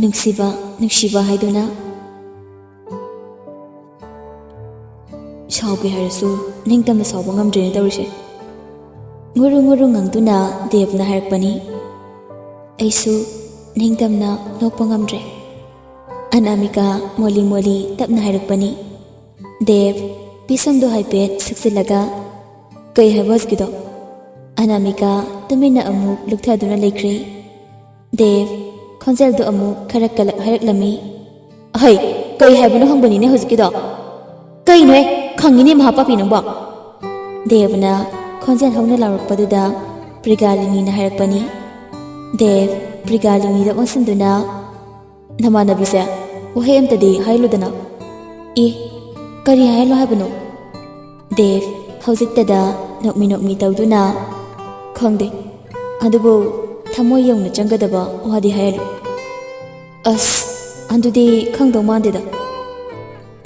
ꯅꯨꯡꯁꯤꯕ, ꯅꯨꯡꯁꯤꯕ ꯍꯥꯏꯗꯨꯅ꯫ ꯁꯥꯎꯒꯦ ꯍꯥꯏꯔꯁꯨ ꯅꯤꯡꯇꯝꯅ ꯁꯥꯎꯕ ꯉꯝꯗ꯭ꯔꯦꯅꯦ ꯇꯧꯔꯤꯁꯦ꯫ ꯉꯨꯔꯨ ꯉꯨꯔꯨ ꯉꯪꯗꯨꯅ ꯗꯦꯕꯅ ꯍꯥꯏꯔꯛꯄꯅꯤ꯫ ꯑꯩꯁꯨ ꯅꯤꯡꯇꯝꯅ ꯅꯣꯛꯄ ꯉꯝꯗ꯭ꯔꯦ꯫ ꯑꯅꯥꯃꯤꯀꯥ ꯃꯣꯂꯤ ꯃꯣꯂꯤ ꯇꯞꯅ ꯍꯥꯏꯔꯛꯄꯅꯤ꯫ ꯗꯦꯕ ꯄꯤꯁꯨꯝꯗꯨ ꯍꯥꯏꯐꯦꯠ ꯁꯤꯛꯆꯤꯜꯂꯒ, "ꯀꯩ ꯍꯥꯏꯕ ꯍꯧꯖꯤꯛꯀꯤꯗꯣ?" ꯑꯅꯥꯃꯤꯀꯥ ꯇꯨꯃꯤꯟꯅ ꯑꯃꯨꯛ ꯂꯨꯞꯊꯗꯨꯅ ꯂꯩꯈ꯭ꯔꯦ꯫ ꯗꯦꯕ ꯈꯣꯟꯖꯦꯜꯗꯨ ꯑꯃꯨꯛ ꯈꯔ ꯀꯜꯂꯞ ꯍꯥꯏꯔꯛꯂꯝꯃꯤ꯫ "ꯑꯍꯩ, ꯀꯩ ꯍꯥꯏꯕꯅꯣ ꯍꯪꯕꯅꯤꯅꯦ ꯍꯧꯖꯤꯛꯀꯤꯗꯣ꯫ ꯀꯩꯅꯣꯍꯦ, ꯈꯪꯉꯤꯅꯦ ꯃꯍꯥ ꯄꯥꯄꯤ ꯅꯪꯕꯣ?" ꯗꯦꯕꯅ ꯈꯣꯟꯖꯦꯜ ꯍꯧꯅ ꯂꯥꯎꯔꯛꯄꯗꯨꯗ ꯄ꯭ꯔꯤꯒꯥꯂꯤꯅꯤꯅ ꯍꯥꯏꯔꯛꯄꯅꯤ꯫ ꯗꯦꯕ ꯄ꯭ꯔꯤꯒꯥꯂꯤꯅꯤꯗ ꯑꯣꯟꯁꯤꯟꯗꯨꯅ, "ꯅꯃꯥꯟꯅꯕꯤꯁꯦ ꯋꯥꯍꯩ ꯑꯝꯇꯗꯤ ꯍꯥꯏꯂꯨꯗꯅ?" "ꯑꯦ, ꯀꯔꯤ ꯍꯥꯏꯍꯜꯂꯣ ꯍꯥꯏꯕꯅꯣ?" ꯗꯦꯕ ꯍꯧꯖꯤꯛꯇꯗ ꯅꯣꯛꯃꯤ ꯅꯣꯛꯃꯤ ꯇꯧꯗꯨꯅ, "ꯈꯪꯗꯦ, ꯑꯗꯨꯕꯨ ꯊꯃꯣꯏ ꯌꯧꯅ ꯆꯪꯒꯗꯕ ꯋꯥꯗꯤ ꯍꯥꯏꯍꯜꯂꯨ꯫" "ꯑꯁ, ꯑꯗꯨꯗꯤ ꯈꯪꯗꯧ ꯃꯥꯟꯗꯦꯗ꯫"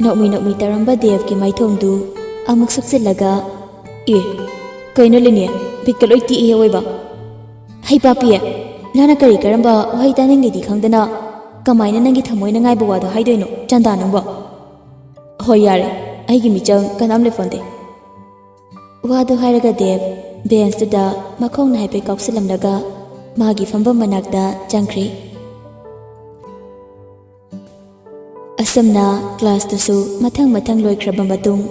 ꯅꯣꯛꯃꯤ ꯅꯣꯛꯃꯤ ꯇꯧꯔꯝꯕ ꯗꯦꯕꯀꯤ ꯃꯥꯏꯊꯣꯡꯗꯨ ꯑꯃꯨꯛ ꯁꯨꯞꯆꯤꯜꯂꯒ, "ꯑꯦ, ꯀꯩꯅꯣ ꯂꯤꯅꯤ, ꯕꯤꯠꯀ ꯂꯣꯏ ꯇꯦꯛꯏꯍꯦ ꯑꯑꯣꯏꯕ꯫ ꯍꯩ ꯄꯥꯄꯤ, ꯅꯪꯅ ꯀꯔꯤ ꯀꯔꯝꯕ ꯋꯥꯍꯩ ꯇꯥꯅꯤꯡꯗꯦꯗꯤ ꯈꯪꯗꯅ ꯀꯃꯥꯏꯅ ꯅꯪꯒꯤ ꯊꯃꯣꯏꯅ ꯉꯥꯏꯕ ꯋꯥꯗꯣ ꯍꯥꯏꯗꯣꯏꯅꯣ, ꯆꯟꯗꯥ ꯅꯪꯕꯣ?" "ꯍꯣꯏ ꯌꯥꯔꯦ, ꯑꯩꯒꯤ ꯃꯤꯆꯪ ꯀꯅꯥꯝ ꯂꯩꯄꯣꯟꯇꯦ꯫" ꯋꯥꯗꯨ ꯍꯥꯏꯔꯒ ꯗꯦꯕ ꯕꯦꯟꯁꯇꯨꯗ ꯃꯈꯣꯡꯅ ꯍꯥꯏꯐꯦꯠ ꯀꯥꯎꯁꯤꯜꯂꯝꯂꯒ ꯃꯥꯒꯤ ꯐꯝꯐꯝ ꯃꯅꯥꯛꯇ ꯆꯪꯈ꯭ꯔꯦ꯫ ꯑꯁꯨꯝꯅ ꯀ꯭ꯂꯥꯁꯇꯨꯁꯨ ꯃꯊꯪ ꯃꯊꯪ ꯂꯣꯏꯈ꯭ꯔꯕ ꯃꯇꯨꯡ,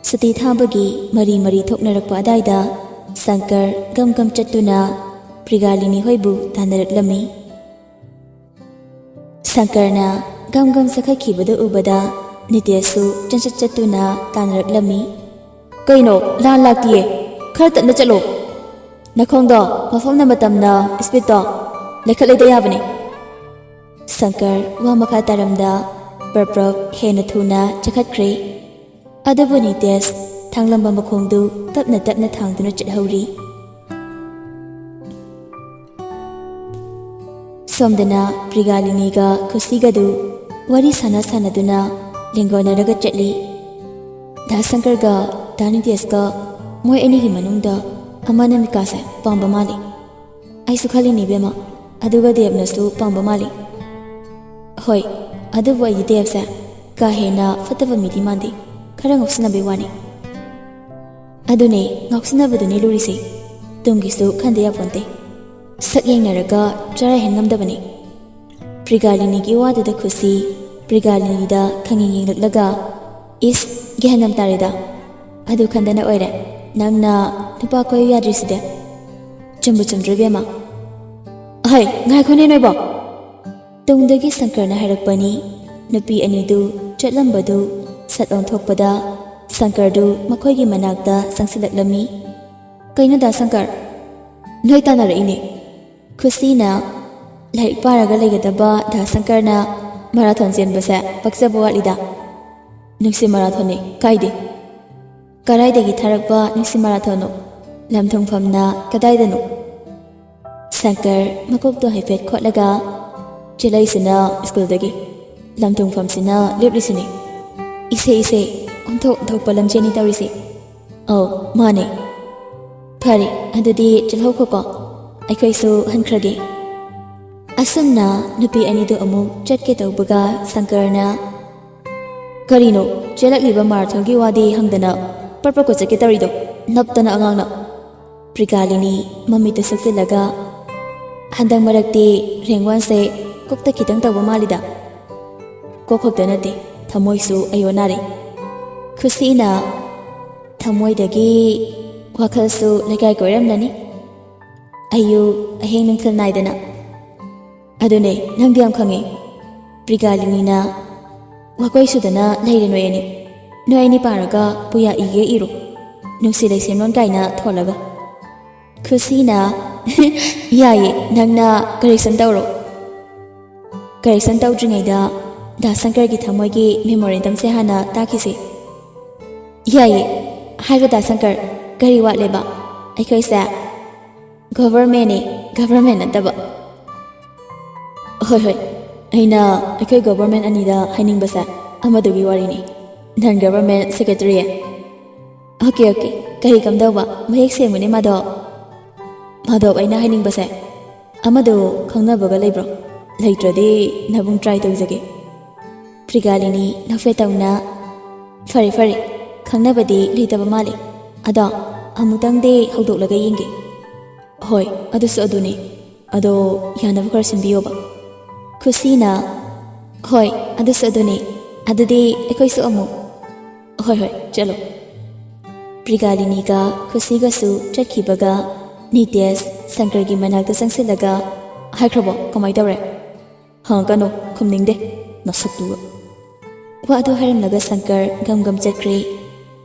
ꯁꯨꯇꯤ ꯊꯥꯕꯒꯤ ꯃꯔꯤ ꯃꯔꯤ ꯊꯣꯛꯅꯔꯛꯄ ꯑꯗꯥꯏꯗ ꯁꯪꯀꯔ ꯒꯝ ꯒꯝ ꯆꯠꯇꯨꯅ ꯄ꯭ꯔꯤꯒꯥꯂꯤꯅꯤ ꯍꯣꯏꯕꯨ ꯇꯥꯟꯅꯔꯛꯂꯝꯃꯤ꯫ ꯁꯪꯀꯔꯅ ꯒꯝ ꯒꯝ ꯆꯠꯈꯠꯈꯤꯕꯗꯨ ꯎꯕꯗ ꯅꯤꯇꯦꯁꯁꯨ ꯆꯠꯆꯠ ꯆꯠꯇꯨꯅ ꯇꯥꯟꯅꯔꯛꯂꯝꯃꯤ꯫ "ꯀꯩꯅꯣ, ꯂꯥꯟ ꯂꯥꯛꯇꯤꯌꯦ, ꯈꯔ ꯇꯞꯅ ꯆꯠꯂꯣ꯫ ꯅꯈꯣꯡꯗꯣ ꯃꯐꯝꯅ ꯃꯇꯝꯅ ꯏꯁꯄꯤꯠꯇꯣ ꯂꯩꯈꯠꯂꯩꯗ ꯌꯥꯕꯅꯦ꯫" ꯁꯪꯀꯔ ꯋꯥ ꯃꯈꯥ ꯇꯥꯔꯝꯗ ꯄ꯭ꯔꯞ ꯄ꯭ꯔꯞ ꯍꯦꯟꯅ ꯊꯨꯅ ꯆꯠꯈꯠꯈ꯭ꯔꯦ꯫ ꯑꯗꯨꯕꯨ ꯅꯤꯇꯦꯁ ꯊꯥꯡꯂꯝꯕ ꯃꯈꯣꯡꯗꯨ ꯇꯞꯅ ꯇꯞꯅ ꯊꯥꯡꯗꯨꯅ ꯆꯠꯍꯧꯔꯤ꯫ ꯁꯣꯝꯗꯅ ꯄ꯭ꯔꯤꯒꯥꯂꯤꯅꯤꯒ ꯈꯨꯁꯤꯒꯗꯨ ꯋꯥꯔꯤ ꯁꯥꯟꯅ ꯁꯥꯟꯅꯗꯨꯅ ꯂꯦꯡꯒꯣꯟꯅꯔꯒ ꯆꯠꯂꯤ꯫ ꯗꯥ ꯁꯪꯀꯔꯒ ꯗꯥ ꯅꯤꯇꯦꯁꯀ ꯃꯣꯏ ꯑꯅꯤꯒꯤ ꯃꯅꯨꯡꯗ ꯑꯃꯅ ꯃꯤꯀꯥꯁꯦ ꯄꯥꯝꯕ ꯃꯥꯜꯂꯤ꯫ ꯑꯩꯁꯨ ꯈꯜꯂꯤꯅꯤ ꯏꯕꯦꯝꯃ, ꯑꯗꯨꯒ ꯗꯦꯕꯅꯁꯨ ꯄꯥꯝꯕ ꯃꯥꯜꯂꯤ꯫ ꯍꯣꯏ, ꯑꯗꯨꯕꯨ ꯑꯩꯗꯤ ꯗꯦꯕꯁꯦ ꯀꯥ ꯍꯦꯟꯅ ꯐꯠꯇꯕ ꯃꯤꯗꯤ ꯃꯥꯟꯗꯦ, ꯈꯔ ꯉꯥꯎꯁꯤꯟꯅꯕꯩ ꯋꯥꯅꯤ꯫ ꯑꯗꯨꯅꯦ, ꯉꯥꯎꯁꯤꯟꯅꯕꯗꯨꯅꯦ ꯂꯨꯔꯤꯁꯦ꯫ ꯇꯨꯡꯒꯤꯁꯨ ꯈꯟꯗ ꯌꯥꯄꯣꯟꯇꯦ꯫ ꯁꯛ ꯌꯦꯡꯅꯔꯒ ꯆꯔꯥ ꯍꯦꯟ ꯉꯝꯗꯕꯅꯤ꯫ ꯄ꯭ꯔꯤꯒꯥꯂꯤꯅꯤꯒꯤ ꯋꯥꯗꯨꯗ ꯈꯨꯁꯤ ꯄ꯭ꯔꯤꯒꯥꯂꯤꯅꯤꯗ ꯈꯪꯌꯦꯡ ꯌꯦꯡꯂꯛꯂꯒ, "ꯏꯁ, ꯒ꯭ꯌꯥꯟ ꯌꯥꯝ ꯇꯥꯔꯦꯗ꯫ ꯑꯗꯨ ꯈꯟꯗꯅ ꯑꯣꯏꯔꯦ ꯅꯪꯅ ꯅꯨꯄꯥ ꯀꯣꯏꯌꯨ ꯌꯥꯗ꯭ꯔꯤꯁꯤꯗꯤ꯫ ꯆꯨꯝꯕꯨ ꯆꯨꯝꯗ꯭ꯔꯣ ꯏꯕꯦꯝꯃ?" "ꯑꯍꯩ, ꯉꯥꯏꯈꯣꯅꯦ ꯅꯣꯏꯕꯣ!" ꯇꯨꯡꯗꯒꯤ ꯁꯪꯀꯔꯅ ꯍꯥꯏꯔꯛꯄꯅꯤ꯫ ꯅꯨꯄꯤ ꯑꯅꯤꯗꯨ ꯆꯠꯂꯝꯕꯗꯨ ꯁꯠ ꯑꯣꯟꯊꯣꯛꯄꯗ ꯁꯪꯀꯔꯗꯨ ꯃꯈꯣꯏꯒꯤ ꯃꯅꯥꯛꯇ ꯆꯪꯁꯤꯜꯂꯛꯂꯝꯃꯤ꯫ "ꯀꯩꯅꯣ ꯗꯥ ꯁꯪꯀꯔ? ꯅꯣꯏ ꯇꯥꯟꯅꯔꯛꯏꯅꯦ?" ꯈꯨꯁꯤꯅ ꯂꯥꯏꯔꯤꯛ ꯄꯥꯔꯒ ꯂꯩꯒꯗꯕ ꯗꯥ ꯁꯪꯀꯔꯅ ꯃꯔꯥꯊꯣꯟ ꯆꯦꯟꯕꯁꯦ ꯄꯛꯆꯕ ꯋꯥꯠꯂꯤꯗ꯫ "ꯅꯨꯡꯁꯤ ꯃꯔꯥꯊꯣꯟꯅꯦ, ꯀꯥꯏꯗꯦ?" "ꯀꯗꯥꯏꯗꯒꯤ ꯊꯥꯔꯛꯄ ꯅꯨꯡꯁꯤ ꯃꯔꯥꯊꯣꯟꯅꯣ? ꯂꯝ ꯊꯨꯡꯐꯝꯅ ꯀꯗꯥꯏꯗꯅꯣ?" ꯁꯪꯀꯔ ꯃꯀꯣꯛꯇꯣ ꯍꯥꯏꯐꯦꯠ ꯈꯣꯠꯂꯒ, "ꯆꯦꯜꯂꯛꯏꯁꯤꯅ ꯁ꯭ꯀꯨꯜꯗꯒꯤ, ꯂꯝ ꯊꯨꯡꯐꯝꯁꯤꯅ ꯂꯦꯞꯂꯤꯁꯤꯅꯤ꯫ ꯏꯁꯦ, ꯏꯁꯦ, ꯑꯣꯟꯊꯣꯛ ꯑꯣꯟꯊꯣꯛꯄ ꯂꯝꯖꯦꯜꯅꯤ ꯇꯧꯔꯤꯁꯦ꯫ ꯑꯧ, ꯃꯥꯅꯦ꯫ ꯐꯔꯦ, ꯑꯗꯨꯗꯤ ꯆꯠꯍꯧꯈꯣꯀꯣ꯫ ꯑꯩꯈꯣꯏꯁꯨ ꯍꯟꯈ꯭ꯔꯒꯦ꯫" ꯑꯁꯨꯝꯅ ꯅꯨꯄꯤ ꯑꯅꯤꯗꯨ ꯑꯃꯨꯛ ꯆꯠꯀꯦ ꯇꯧꯕꯒ ꯁꯪꯀꯔꯅ, "ꯀꯔꯤꯅꯣ, ꯆꯦꯜꯂꯛꯂꯤꯕ ꯃꯥꯔꯥꯊꯣꯟꯒꯤ ꯋꯥꯗꯤ ꯍꯪꯗꯅ ꯄ꯭ꯔꯞ ꯄ꯭ꯔꯞ ꯀꯣꯏꯆꯠꯀꯦ ꯇꯧꯔꯤꯗꯣ? ꯅꯞꯇꯅ ꯑꯉꯥꯡꯅ!" ꯄ꯭ꯔꯤꯒꯥꯂꯤꯅꯤ ꯃꯃꯤꯠꯇ ꯁꯨꯛꯆꯤꯜꯂꯒ, "ꯍꯟꯗꯛ ꯃꯔꯛꯇꯤ ꯔꯦꯡ ꯋꯥꯟꯁꯦ ꯀꯣꯛꯇ ꯈꯤꯇꯪ ꯇꯧꯕ ꯃꯥꯜꯂꯤꯗ꯫" "ꯀꯣꯛ ꯈꯛꯇ ꯅꯠꯇꯦ, ꯊꯃꯣꯏꯁꯨ ꯑꯩ ꯑꯣꯟꯅꯔꯦ꯫" ꯈꯨꯁꯤꯅ, "ꯊꯃꯣꯏꯗꯒꯤ ꯋꯥꯈꯜꯁꯨ ꯂꯩꯀꯥꯏ ꯀꯣꯏꯔꯝꯂꯅꯤ, ꯑꯌꯨꯛ ꯑꯍꯤꯡ ꯅꯨꯡꯊꯤꯜ ꯅꯥꯏꯗꯅ꯫" "ꯑꯗꯨꯅꯦ, ꯅꯪꯗꯤ ꯌꯥꯝ ꯈꯪꯉꯦ꯫" ꯄ꯭ꯔꯤꯒꯥꯂꯤꯅꯤꯅ, "ꯋꯥꯀꯣꯏ ꯁꯨꯗꯅ ꯂꯩꯔꯦ ꯅꯣꯏ ꯑꯅꯤ꯫ ꯅꯣꯏ ꯑꯅꯤ ꯄꯥꯔꯒ ꯄꯨꯌꯥ ꯏꯒꯦ ꯏꯔꯣ, ꯅꯨꯡꯁꯤ ꯂꯩꯁꯦꯝꯂꯣꯟ ꯀꯥꯏꯅ ꯊꯣꯜꯂꯒ꯫" ꯈꯨꯁꯤꯅ, "ꯌꯥꯏꯌꯦ, ꯅꯪꯅ ꯀꯔꯦꯛꯁꯟ ꯇꯧꯔꯣ꯫ ꯀꯔꯦꯛꯁꯟ ꯇꯧꯗ꯭ꯔꯤꯉꯩꯗ ꯗꯥ ꯁꯪꯀꯔꯒꯤ ꯊꯃꯣꯏꯒꯤ ꯃꯦꯃꯣꯔꯦꯟꯗꯝꯁꯦ ꯍꯥꯟꯅ ꯇꯥꯛꯈꯤꯁꯦ꯫" "ꯌꯥꯏꯌꯦ, ꯍꯥꯏꯔꯣ ꯗꯥ ꯁꯪꯀꯔ, ꯀꯔꯤ ꯋꯥꯠꯂꯦꯕ? ꯑꯩꯈꯣꯏꯁꯦ ꯒꯣꯚꯔꯃꯦꯟꯅꯤ, ꯒꯚꯔꯃꯦꯟ ꯅꯠꯇꯕ꯫" "ꯍꯣꯏ, ꯍꯣꯏ, ꯑꯩꯅ ꯑꯩꯈꯣꯏ ꯒꯣꯚꯔꯃꯦꯟ ꯑꯅꯤꯗ ꯍꯥꯏꯅꯤꯡꯕꯁꯦ ꯑꯃꯗꯨꯒꯤ ꯋꯥꯔꯤꯅꯤ, ꯅꯟ ꯒꯣꯚꯔꯃꯦꯟ ꯁꯦꯀ꯭ꯔꯦꯇꯔꯤ꯫ ꯑꯣꯀꯦ, ꯑꯣꯀꯦ, ꯀꯔꯤ ꯀꯝꯗꯧꯕ? ꯃꯌꯦꯛ ꯁꯦꯡꯕꯅꯦ ꯃꯥꯗꯣ꯫" "ꯃꯥꯗꯣ, ꯑꯩꯅ ꯍꯥꯏꯅꯤꯡꯕꯁꯦ, ꯑꯃꯗꯨ ꯈꯪꯅꯕꯒ ꯂꯩꯕ꯭ꯔꯣ? ꯂꯩꯇ꯭ꯔꯗꯤ ꯅꯕꯨꯡ ꯇ꯭ꯔꯥꯏ ꯇꯧꯖꯒꯦ꯫" ꯄ꯭ꯔꯤꯒꯥꯂꯤꯅꯤ ꯅꯣꯛꯐꯦꯠ ꯇꯧꯅ, "ꯐꯔꯦ, ꯐꯔꯦ, ꯈꯪꯅꯕꯗꯤ ꯂꯩꯇꯕ ꯃꯥꯜꯂꯦ꯫ ꯑꯗꯣ ꯑꯃꯨꯛꯇꯪꯗꯤ ꯍꯧꯗꯣꯛꯂꯒ ꯌꯦꯡꯒꯦ꯫" "ꯍꯣꯏ, ꯑꯗꯨꯁꯨ ꯑꯗꯨꯅꯤ꯫ ꯑꯗꯣ ꯌꯥꯅꯕ ꯈꯔ ꯁꯤꯟꯕꯤꯌꯣꯕ꯫" ꯈꯨꯁꯤꯅ, "ꯍꯣꯏ, ꯑꯗꯨꯁꯨ ꯑꯗꯨꯅꯤ꯫ ꯑꯗꯨꯗꯤ ꯑꯩꯈꯣꯏꯁꯨ ꯑꯃꯨꯛ꯫" "ꯍꯣꯏ, ꯍꯣꯏ, ꯆꯠꯂꯣ꯫" ꯄ꯭ꯔꯤꯒꯥꯂꯤꯅꯤꯒ ꯈꯨꯁꯤꯒꯁꯨ ꯆꯠꯈꯤꯕꯒ ꯅꯤꯇꯦꯁ ꯁꯪꯀꯔꯒꯤ ꯃꯅꯥꯛꯇ ꯆꯪꯁꯤꯜꯂꯒ, "ꯍꯥꯏꯈ꯭ꯔꯕꯣ? ꯀꯃꯥꯏ ꯇꯧꯔꯦ?" "ꯍꯪꯉꯛꯀꯅꯨ, ꯈꯨꯝꯅꯤꯡꯗꯦ, ꯅꯁꯛꯇꯨꯒ꯫" ꯋꯥꯗꯨ ꯍꯥꯏꯔꯝꯂꯒ ꯁꯪꯀꯔ ꯒꯝ ꯒꯝ ꯆꯠꯈ꯭ꯔꯦ꯫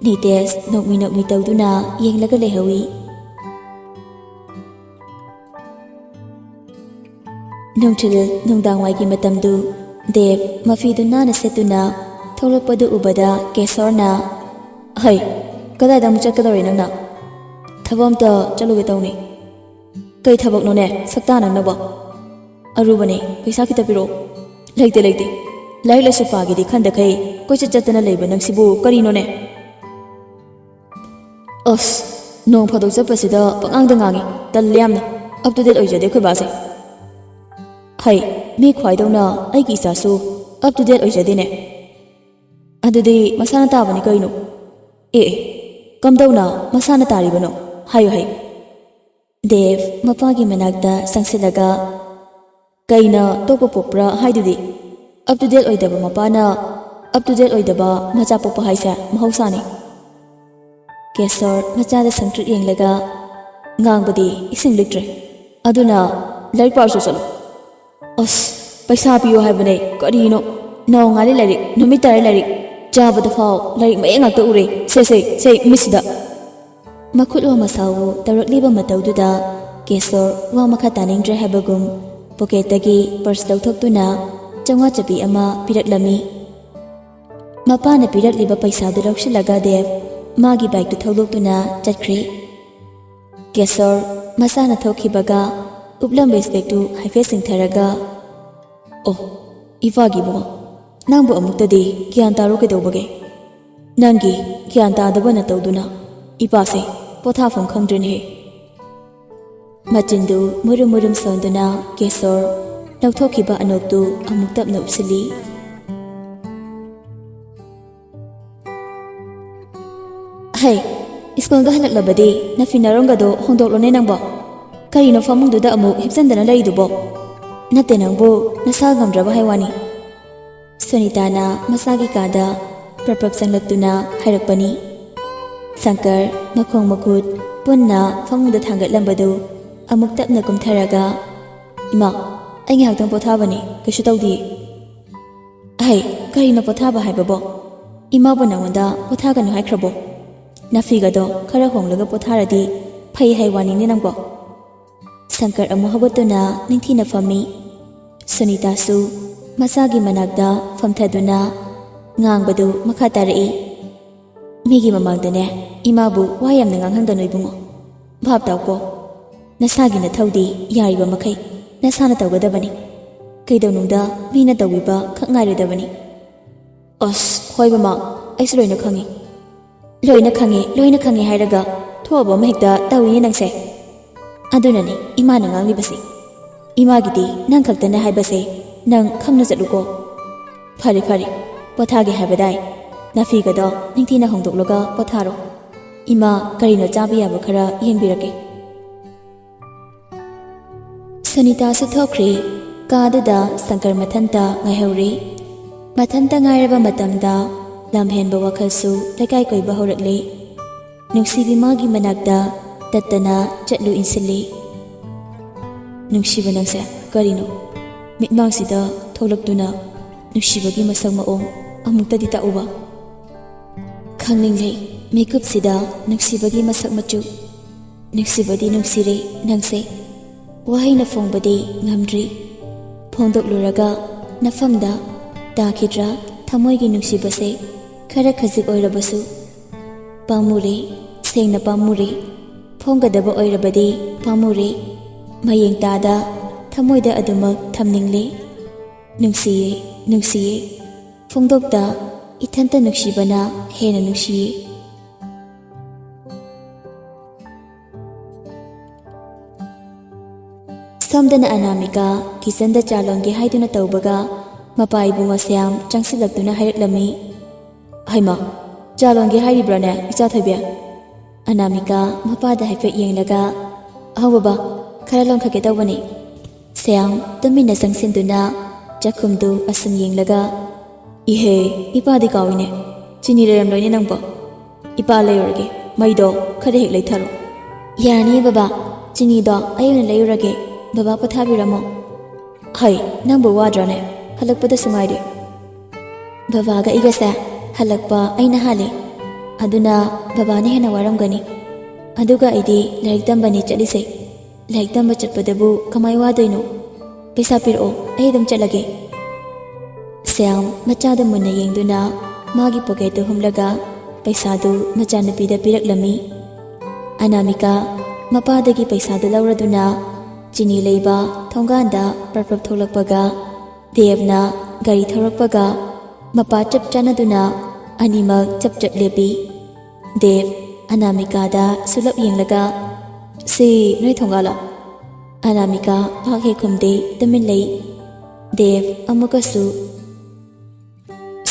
ꯅꯤꯇꯦꯁ ꯅꯣꯛꯃꯤ ꯅꯣꯛꯃꯤ ꯇꯧꯗꯨꯅ ꯌꯦꯡꯂꯒ ꯂꯩꯍꯧꯏ꯫ ꯅꯨꯡꯊꯤꯜ ꯅꯨꯡꯗꯥꯡꯋꯥꯏꯒꯤ ꯃꯇꯝꯗꯨ ꯗꯦꯕ ꯃꯐꯤꯗꯨ ꯅꯥꯟꯅ ꯁꯦꯠꯇꯨꯅ ꯊꯣꯛꯂꯛꯄꯗꯨ ꯎꯕꯗ ꯀꯦꯁꯣꯔꯅ, "ꯍꯩ, ꯀꯗꯥꯏꯗ ꯑꯃꯨꯛ ꯆꯠꯀꯗꯧꯔꯦ ꯅꯪꯅ? ꯊꯕꯛ ꯑꯝꯇ ꯆꯠꯂꯨꯒꯦ ꯇꯧꯅꯤ꯫" "ꯀꯩ ꯊꯕꯛꯅꯣꯅꯦ ꯁꯛꯇꯥ ꯅꯪꯅꯕꯣ?" "ꯑꯔꯨꯕꯅꯦ, ꯄꯩꯁꯥ ꯈꯤꯇ ꯄꯤꯔꯛꯑꯣ꯫" "ꯂꯩꯇꯦ, ꯂꯩꯇꯦ꯫ ꯂꯥꯏꯔꯤꯛ ꯂꯥꯏꯁꯨ ꯄꯥꯒꯦꯗꯤ ꯈꯟꯗꯈꯩ ꯀꯣꯏꯆꯠ ꯆꯠꯇꯅ ꯂꯩꯕ ꯅꯪꯁꯤꯕꯨ ꯀꯔꯤꯅꯣꯅꯦ?" "ꯑꯁ, ꯅꯣꯡ ꯐꯥꯗꯣꯛ ꯆꯠꯄꯁꯤꯗ ꯄꯉꯥꯡꯗ ꯉꯥꯡꯉꯤ꯫ ꯇꯜꯂꯦ ꯌꯥꯝꯅ꯫ ꯑꯞ ꯇꯨ ꯗꯦꯠ ꯑꯣꯏꯖꯗꯦ ꯑꯩꯈꯣꯏ ꯕꯥꯁꯦ꯫" "ꯍꯩ, ꯃꯤ ꯈ꯭ꯋꯥꯏꯗꯧꯅ ꯑꯩꯒꯤ ꯏꯆꯥꯁꯨ ꯑꯞ ꯇꯨ ꯗꯦꯠ ꯑꯣꯏꯖꯗꯦꯅꯦ꯫" "ꯑꯗꯨꯗꯤ ꯃꯁꯥꯅ ꯇꯥꯕꯅꯤ ꯀꯩꯅꯣ꯫" "ꯑꯦ, ꯑꯦ, ꯀꯝꯗꯧꯅ ꯃꯁꯥꯅ ꯇꯥꯔꯤꯕꯅꯣ? ꯍꯥꯏꯌꯨ ꯍꯩ꯫" ꯗꯦꯕ ꯃꯄꯥꯒꯤ ꯃꯅꯥꯛꯇ ꯆꯪꯁꯤꯜꯂꯒ, "ꯀꯩꯅ ꯇꯣꯛꯄ ꯄꯣꯛꯄ꯭ꯔꯥ ꯍꯥꯏꯗꯨꯗꯤ? ꯑꯞ ꯇꯨ ꯗꯦꯠ ꯑꯣꯏꯗꯕ ꯃꯄꯥꯅ ꯑꯞ ꯇꯨ ꯗꯦꯠ ꯑꯣꯏꯗꯕ ꯃꯆꯥ ꯄꯣꯛꯄ ꯍꯥꯏꯁꯦ ꯃꯍꯧꯁꯥꯅꯤ꯫" ꯀꯦꯁꯣꯔ ꯃꯆꯥꯗ ꯁꯪꯇ꯭ꯔꯤꯛ ꯌꯦꯡꯂꯒ, "ꯉꯥꯡꯕꯗꯤ ꯏꯁꯤꯡ ꯂꯤꯛꯇ꯭ꯔꯦ꯫ ꯑꯗꯨꯅ ꯂꯥꯏꯔꯤꯛ ꯄꯥꯔꯨꯆꯣ ꯆꯠꯂꯣ꯫" "ꯑꯁ, ꯄꯩꯁꯥ ꯄꯤꯌꯨ ꯍꯥꯏꯕꯅꯦ, ꯀꯔꯤꯅꯣ? ꯅꯣꯡꯉꯥꯜꯂꯦ ꯂꯥꯏꯔꯤꯛ, ꯅꯨꯃꯤꯠ ꯇꯥꯔꯦ ꯂꯥꯏꯔꯤꯛ, ꯆꯥꯕꯗ ꯐꯥꯎ ꯂꯥꯏꯔꯤꯛ ꯃꯌꯦꯛ ꯉꯥꯛꯇ ꯎꯔꯦ꯫ ꯁꯦ, ꯁꯦ, ꯁꯦ, ꯃꯤꯠꯁꯤꯗ꯫" ꯃꯈꯨꯠ ꯋꯥ ꯃꯁꯥꯎ ꯇꯧꯔꯛꯂꯤꯕ ꯃꯇꯧꯗꯨꯗ ꯀꯦꯁꯣꯔ ꯋꯥ ꯃꯈꯥ ꯇꯥꯅꯤꯡꯗ꯭ꯔꯦ ꯍꯥꯏꯕꯒꯨꯝ ꯄꯣꯀꯦꯠꯇꯒꯤ ꯄꯔꯁ ꯂꯧꯊꯣꯛꯇꯨꯅ ꯆꯥꯝꯃꯉꯥ ꯆꯞꯄꯤ ꯑꯃ ꯄꯤꯔꯛꯂꯝꯃꯤ꯫ ꯃꯄꯥꯅ ꯄꯤꯔꯛꯂꯤꯕ ꯄꯩꯁꯥꯗꯨ ꯂꯧꯁꯤꯜꯂꯒ ꯗꯦꯕ ꯃꯥꯒꯤ ꯕꯥꯏꯛꯇꯨ ꯊꯧꯗꯣꯛꯇꯨꯅ ꯆꯠꯈ꯭ꯔꯦ꯫ ꯀꯦꯁꯣꯔ ꯃꯁꯥꯅ ꯊꯣꯛꯈꯤꯕꯒ ꯎꯞꯂꯝꯕ ꯏꯁꯄꯦꯛꯇꯨ ꯍꯥꯏꯐꯦꯠ ꯆꯤꯡꯊꯔꯒ, "ꯑꯣ, ꯏꯄꯥꯒꯤ ꯏꯕꯨꯡꯉꯣ, ꯅꯪꯕꯨ ꯑꯃꯨꯛꯇꯗꯤ ꯒ꯭ꯌꯥꯟ ꯇꯥꯔꯣ ꯀꯩꯗꯧꯕꯒꯦ? ꯅꯪꯒꯤ ꯒ꯭ꯌꯥꯟ ꯇꯥꯗꯕ ꯅꯇꯧꯗꯨꯅ ꯏꯄꯥꯁꯦ ꯄꯣꯊꯥꯐꯝ ꯈꯪꯗ꯭ꯔꯦꯅꯦꯍꯦ꯫" ꯃꯆꯤꯟꯗꯨ ꯃꯨꯔꯨꯝ ꯃꯨꯔꯨꯝ ꯁꯣꯟꯗꯨꯅ ꯀꯦꯁꯣꯔ ꯂꯧꯊꯣꯛꯈꯤꯕ ꯑꯅꯣꯛꯇꯨ ꯑꯃꯨꯛ ꯇꯞꯅ ꯎꯞꯁꯤꯜꯂꯤ꯫ "ꯍꯩ, ꯁ꯭ꯀꯨꯜꯒ ꯍꯜꯂꯛꯂꯕꯗꯤ ꯅꯐꯤ ꯅꯔꯣꯟꯒꯗꯣ ꯍꯣꯡꯗꯣꯛꯂꯣꯅꯦ ꯅꯪꯕꯣ꯫ ꯀꯔꯤꯅꯣ ꯐꯃꯨꯡꯗꯨꯗ ꯑꯃꯨꯛ ꯍꯤꯞꯆꯟꯗꯅ ꯂꯩꯔꯤꯗꯨꯕꯣ? ꯅꯠꯇꯦ, ꯅꯪꯕꯨ ꯅꯁꯥ ꯉꯝꯗ꯭ꯔꯕ ꯍꯥꯏ ꯋꯥꯅꯤ꯫" ꯁꯨꯅꯤꯇꯥꯅ ꯃꯁꯥꯒꯤ ꯀꯥꯗ ꯄ꯭ꯔꯞ ꯄ꯭ꯔꯞ ꯆꯪꯂꯛꯇꯨꯅ ꯍꯥꯏꯔꯛꯄꯅꯤ꯫ ꯁꯪꯀꯔ ꯃꯈꯣꯡ ꯃꯈꯨꯠ ꯄꯨꯟꯅ ꯐꯃꯨꯡꯗ ꯊꯥꯡꯒꯠꯂꯝꯕꯗꯨ ꯑꯃꯨꯛ ꯇꯞꯅ ꯀꯨꯝꯊꯔꯒ, "ꯏꯃꯥ, ꯑꯩ ꯉꯥꯏꯍꯥꯛꯇꯪ ꯄꯣꯊꯥꯕꯅꯤ, ꯀꯩꯁꯨ ꯇꯧꯗꯤꯌꯦ꯫" "ꯑꯍꯩ, ꯀꯔꯤꯅꯣ ꯄꯣꯊꯥꯕ ꯍꯥꯏꯕꯕꯣ? ꯏꯃꯥꯕꯨ ꯅꯉꯣꯟꯗ ꯄꯣꯊꯥꯒꯅꯨ ꯍꯥꯏꯈ꯭ꯔꯕꯣ? ꯅꯐꯤꯒꯗꯣ ꯈꯔ ꯍꯣꯡꯂꯒ ꯄꯣꯊꯥꯔꯗꯤ ꯐꯩ ꯍꯥꯏ ꯋꯥꯅꯤꯅꯦ ꯅꯪꯕꯣ꯫" ꯁꯪꯀꯔ ꯑꯃꯨꯛ ꯍꯧꯒꯠꯇꯨꯅ ꯅꯤꯡꯊꯤꯅ ꯐꯝꯃꯤ꯫ ꯁꯨꯅꯤꯇꯥꯁꯨ ꯃꯆꯥꯒꯤ ꯃꯅꯥꯛꯇ ꯐꯝꯊꯗꯨꯅ ꯉꯥꯡꯕꯗꯨ ꯃꯈꯥ ꯇꯥꯔꯛꯏ꯫ "ꯃꯤꯒꯤ ꯃꯃꯥꯡꯗꯅꯦ ꯏꯃꯥꯕꯨ ꯋꯥ ꯌꯥꯝꯅ ꯉꯥꯡꯍꯟꯒꯅꯨ ꯏꯕꯨꯡꯉꯣ꯫ ꯚꯥꯞ ꯇꯥꯎꯀꯣ꯫ ꯅꯁꯥꯒꯤ ꯅꯊꯧꯗꯤ ꯌꯥꯔꯤꯕ ꯃꯈꯩ ꯅꯁꯥꯅ ꯇꯧꯒꯗꯕꯅꯤ꯫ ꯀꯩꯗꯧꯅꯨꯡꯗ ꯃꯤꯅ ꯇꯧꯕꯤꯕ ꯈꯛ ꯉꯥꯏꯔꯣꯏꯗꯕꯅꯤ꯫" "ꯑꯁ, ꯍꯣꯏ ꯃꯃꯥ, ꯑꯩꯁꯨ ꯂꯣꯏꯅ ꯈꯪꯉꯤ꯫" "ꯂꯣꯏꯅ ꯈꯪꯉꯤ, ꯂꯣꯏꯅ ꯈꯪꯉꯤ ꯍꯥꯏꯔꯒ ꯊꯣꯛꯑꯕ ꯑꯃ ꯍꯦꯛꯇ ꯇꯧꯏꯅꯦ ꯅꯪꯁꯦ꯫ ꯑꯗꯨꯅꯅꯤ ꯏꯃꯥꯅ ꯉꯥꯡꯂꯤꯕꯁꯤ꯫ ꯏꯃꯥꯒꯤꯗꯤ ꯅꯪ ꯈꯛꯇꯅꯦ ꯍꯥꯏꯕꯁꯦ ꯅꯪ ꯈꯪꯅ ꯆꯠꯂꯨꯀꯣ꯫ ꯐꯔꯦ, ꯐꯔꯦ, ꯄꯣꯊꯥꯒꯦ ꯍꯥꯏꯕꯗꯥꯏ꯫ ꯅꯐꯤꯒꯗꯣ ꯅꯤꯡꯊꯤꯅ ꯍꯣꯡꯗꯣꯛꯂꯒ ꯄꯣꯊꯥꯔꯣ꯫ ꯏꯃꯥ ꯀꯔꯤꯅꯣ ꯆꯥꯕ ꯌꯥꯕ ꯈꯔ ꯌꯦꯡꯕꯤꯔꯛꯀꯦ꯫" ꯁꯨꯅꯤꯇꯥꯁꯨ ꯊꯣꯛꯈ꯭ꯔꯦ꯫ ꯀꯥꯗꯨꯗ ꯁꯪꯀꯔ ꯃꯊꯟꯇ ꯉꯥꯏꯍꯧꯔꯦ꯫ ꯃꯊꯟꯇ ꯉꯥꯏꯔꯕ ꯃꯇꯝꯗ ꯂꯝꯍꯦꯟꯕ ꯋꯥꯈꯜꯁꯨ ꯂꯩꯀꯥꯏ ꯀꯣꯏꯕ ꯍꯧꯔꯛꯂꯦ꯫ ꯅꯨꯡꯁꯤꯕꯤ ꯃꯥꯒꯤ ꯃꯅꯥꯛꯇ ꯇꯠꯇꯅ ꯆꯠꯂꯨ ꯏꯟꯁꯤꯜꯂꯤ꯫ "ꯅꯨꯡꯁꯤꯕ ꯅꯪꯁꯦ ꯀꯔꯤꯅꯣ? ꯃꯤꯠꯃꯥꯡꯁꯤꯗ ꯊꯣꯛꯂꯛꯇꯨꯅ ꯅꯨꯡꯁꯤꯕꯒꯤ ꯃꯁꯛ ꯃꯑꯣꯡ ꯑꯃꯨꯛꯇꯗꯤ ꯇꯥꯛꯎꯕ꯫" ꯈꯪꯅꯤꯡꯂꯦ ꯃꯤꯀꯨꯞꯁꯤꯗ ꯅꯨꯡꯁꯤꯕꯒꯤ ꯃꯁꯛ ꯃꯆꯨ꯫ ꯅꯨꯡꯁꯤꯕꯗꯤ ꯅꯨꯡꯁꯤꯔꯦ ꯅꯪꯁꯦ꯫ ꯋꯥꯍꯩꯅ ꯐꯣꯡꯕꯗꯤ ꯉꯝꯗ꯭ꯔꯤ꯫ ꯐꯣꯡꯗꯣꯛꯂꯨꯔꯒ ꯅꯐꯝꯗ ꯇꯥꯈꯤꯗ꯭ꯔꯥ ꯊꯃꯣꯏꯒꯤ ꯅꯨꯡꯁꯤꯕꯁꯦ? ꯈꯔ ꯈꯖꯤꯛ ꯑꯣꯏꯔꯕꯁꯨ ꯄꯥꯝꯃꯨꯔꯦ, ꯁꯦꯡꯅ ꯄꯥꯝꯃꯨꯔꯦ꯫ ꯐꯣꯡꯒꯗꯕ ꯑꯣꯏꯔꯕꯗꯤ ꯄꯥꯝꯃꯨꯔꯦ꯫ ꯃꯌꯦꯡ ꯇꯥꯗ ꯊꯃꯣꯏꯗ ꯑꯗꯨꯃꯛ ꯊꯝꯅꯤꯡꯂꯦ꯫ ꯅꯨꯡꯁꯤꯌꯦ, ꯅꯨꯡꯁꯤꯌꯦ꯫ ꯐꯣꯡꯗꯣꯛꯇ ꯏꯊꯟꯇ ꯅꯨꯡꯁꯤꯕꯅ ꯍꯦꯟꯅ ꯅꯨꯡꯁꯤꯌꯦ꯫ ꯁꯣꯝꯗꯅ ꯑꯅꯥꯃꯤꯀꯥ ꯀꯤꯆꯟꯗ ꯆꯥ ꯂꯣꯟꯒꯦ ꯍꯥꯏꯗꯨꯅ ꯇꯧꯕꯒ, ꯃꯄꯥ ꯏꯕꯨꯡꯉꯣ ꯁ꯭ꯌꯥꯝ ꯆꯪꯁꯤꯜꯂꯛꯇꯨꯅ ꯍꯥꯏꯔꯛꯂꯝꯃꯤ, "ꯍꯩꯃꯥ, ꯆꯥ ꯂꯣꯟꯒꯦ ꯍꯥꯏꯔꯤꯕ꯭ꯔꯥꯅꯦ, ꯏꯆꯥ ꯊꯣꯏꯕꯤ?" ꯑꯅꯥꯃꯤꯀꯥ ꯃꯄꯥꯗ ꯍꯥꯏꯐꯦꯠ ꯌꯦꯡꯂꯒ, "ꯑꯍꯧ ꯕꯕꯥ, ꯈꯔ ꯂꯣꯟꯈꯠꯀꯦ ꯇꯧꯕꯅꯤ꯫" ꯁ꯭ꯌꯥꯝ ꯇꯨꯃꯤꯟꯅ ꯆꯪꯁꯤꯟꯗꯨꯅ ꯆꯥꯛꯈꯨꯝꯗꯨ ꯑꯁꯨꯝ ꯌꯦꯡꯂꯒ, "ꯏꯍꯦ, ꯏꯄꯥꯗꯤ ꯀꯥꯎꯏꯅꯦ꯫ ꯆꯤꯅꯤ ꯂꯩꯔꯝꯂꯣꯏꯅꯦ ꯅꯪꯕꯣ꯫ ꯏꯄꯥ ꯂꯩꯔꯨꯔꯒꯦ, ꯃꯩꯗꯣ ꯈꯔ ꯍꯦꯛ ꯂꯩꯊꯔꯣ꯫" "ꯌꯥꯔꯅꯤꯌꯦ ꯕꯕꯥ, ꯆꯤꯅꯤꯗꯣ ꯑꯩ ꯑꯣꯏꯅ ꯂꯩꯔꯨꯔꯒꯦ꯫ ꯕꯕꯥ ꯄꯣꯊꯥꯕꯤꯔꯝꯃꯣ꯫" "ꯍꯩ, ꯅꯪꯕꯨ ꯋꯥꯗ꯭ꯔꯣꯅꯦ? ꯍꯜꯂꯛꯄꯗꯁꯨ ꯉꯥꯏꯔꯤ꯫" "ꯕꯕꯥꯒ ꯑꯩꯒꯁꯦ ꯍꯜꯂꯛꯄ ꯑꯩꯅ ꯍꯥꯜꯂꯦ꯫ ꯑꯗꯨꯅ ꯕꯕꯥꯅ ꯍꯦꯟꯅ ꯋꯥꯔꯝꯒꯅꯤ꯫ ꯑꯗꯨꯒ ꯑꯩꯗꯤ ꯂꯥꯏꯔꯤꯛ ꯇꯝꯕꯅꯤ ꯆꯠꯂꯤꯁꯦ꯫ ꯂꯥꯏꯔꯤꯛ ꯇꯝꯕ ꯆꯠꯄꯗꯕꯨ ꯀꯃꯥꯏ ꯋꯥꯗꯣꯏꯅꯣ?" "ꯄꯩꯁꯥ ꯄꯤꯔꯛꯑꯣ, ꯑꯩ ꯑꯗꯨꯝ ꯆꯠꯂꯒꯦ꯫" ꯁ꯭ꯌꯥꯝ ꯃꯆꯥꯗ ꯃꯨꯟꯅ ꯌꯦꯡꯗꯨꯅ ꯃꯥꯒꯤ ꯄꯣꯀꯦꯠꯇꯨ ꯍꯨꯝꯂꯒ ꯄꯩꯁꯥꯗꯨ ꯃꯆꯥꯅꯨꯄꯤꯗ ꯄꯤꯔꯛꯂꯝꯃꯤ꯫ ꯑꯅꯥꯃꯤꯀꯥ ꯃꯄꯥꯗꯒꯤ ꯄꯩꯁꯥꯗꯨ ꯂꯧꯔꯗꯨꯅ ꯆꯤꯅꯤ ꯂꯩꯕ ꯊꯣꯡꯒꯥꯟꯗ ꯄ꯭ꯔꯞ ꯄ꯭ꯔꯞ ꯊꯣꯛꯂꯛꯄꯒ, ꯗꯦꯕꯅ ꯒꯥꯔꯤ ꯊꯧꯔꯛꯄꯒ ꯃꯄꯥ ꯆꯞ ꯆꯥꯟꯅꯗꯨꯅ ꯑꯅꯤꯃꯛ ꯆꯞ ꯆꯞ ꯂꯦꯞꯄꯤ꯫ ꯗꯦꯕ ꯑꯅꯥꯃꯤꯀꯥꯗ ꯁꯨꯂꯞ ꯌꯦꯡꯂꯒ, "ꯁꯤ ꯅꯣꯏ ꯊꯣꯡꯒꯥꯜꯂꯣ?" ꯑꯅꯥꯃꯤꯀꯥ ꯄꯥꯛ ꯍꯦꯛ ꯈꯨꯝꯗꯦ, ꯇꯨꯃꯤꯟ ꯂꯩ꯫ ꯗꯦꯕ ꯑꯃꯨꯛꯀꯁꯨ,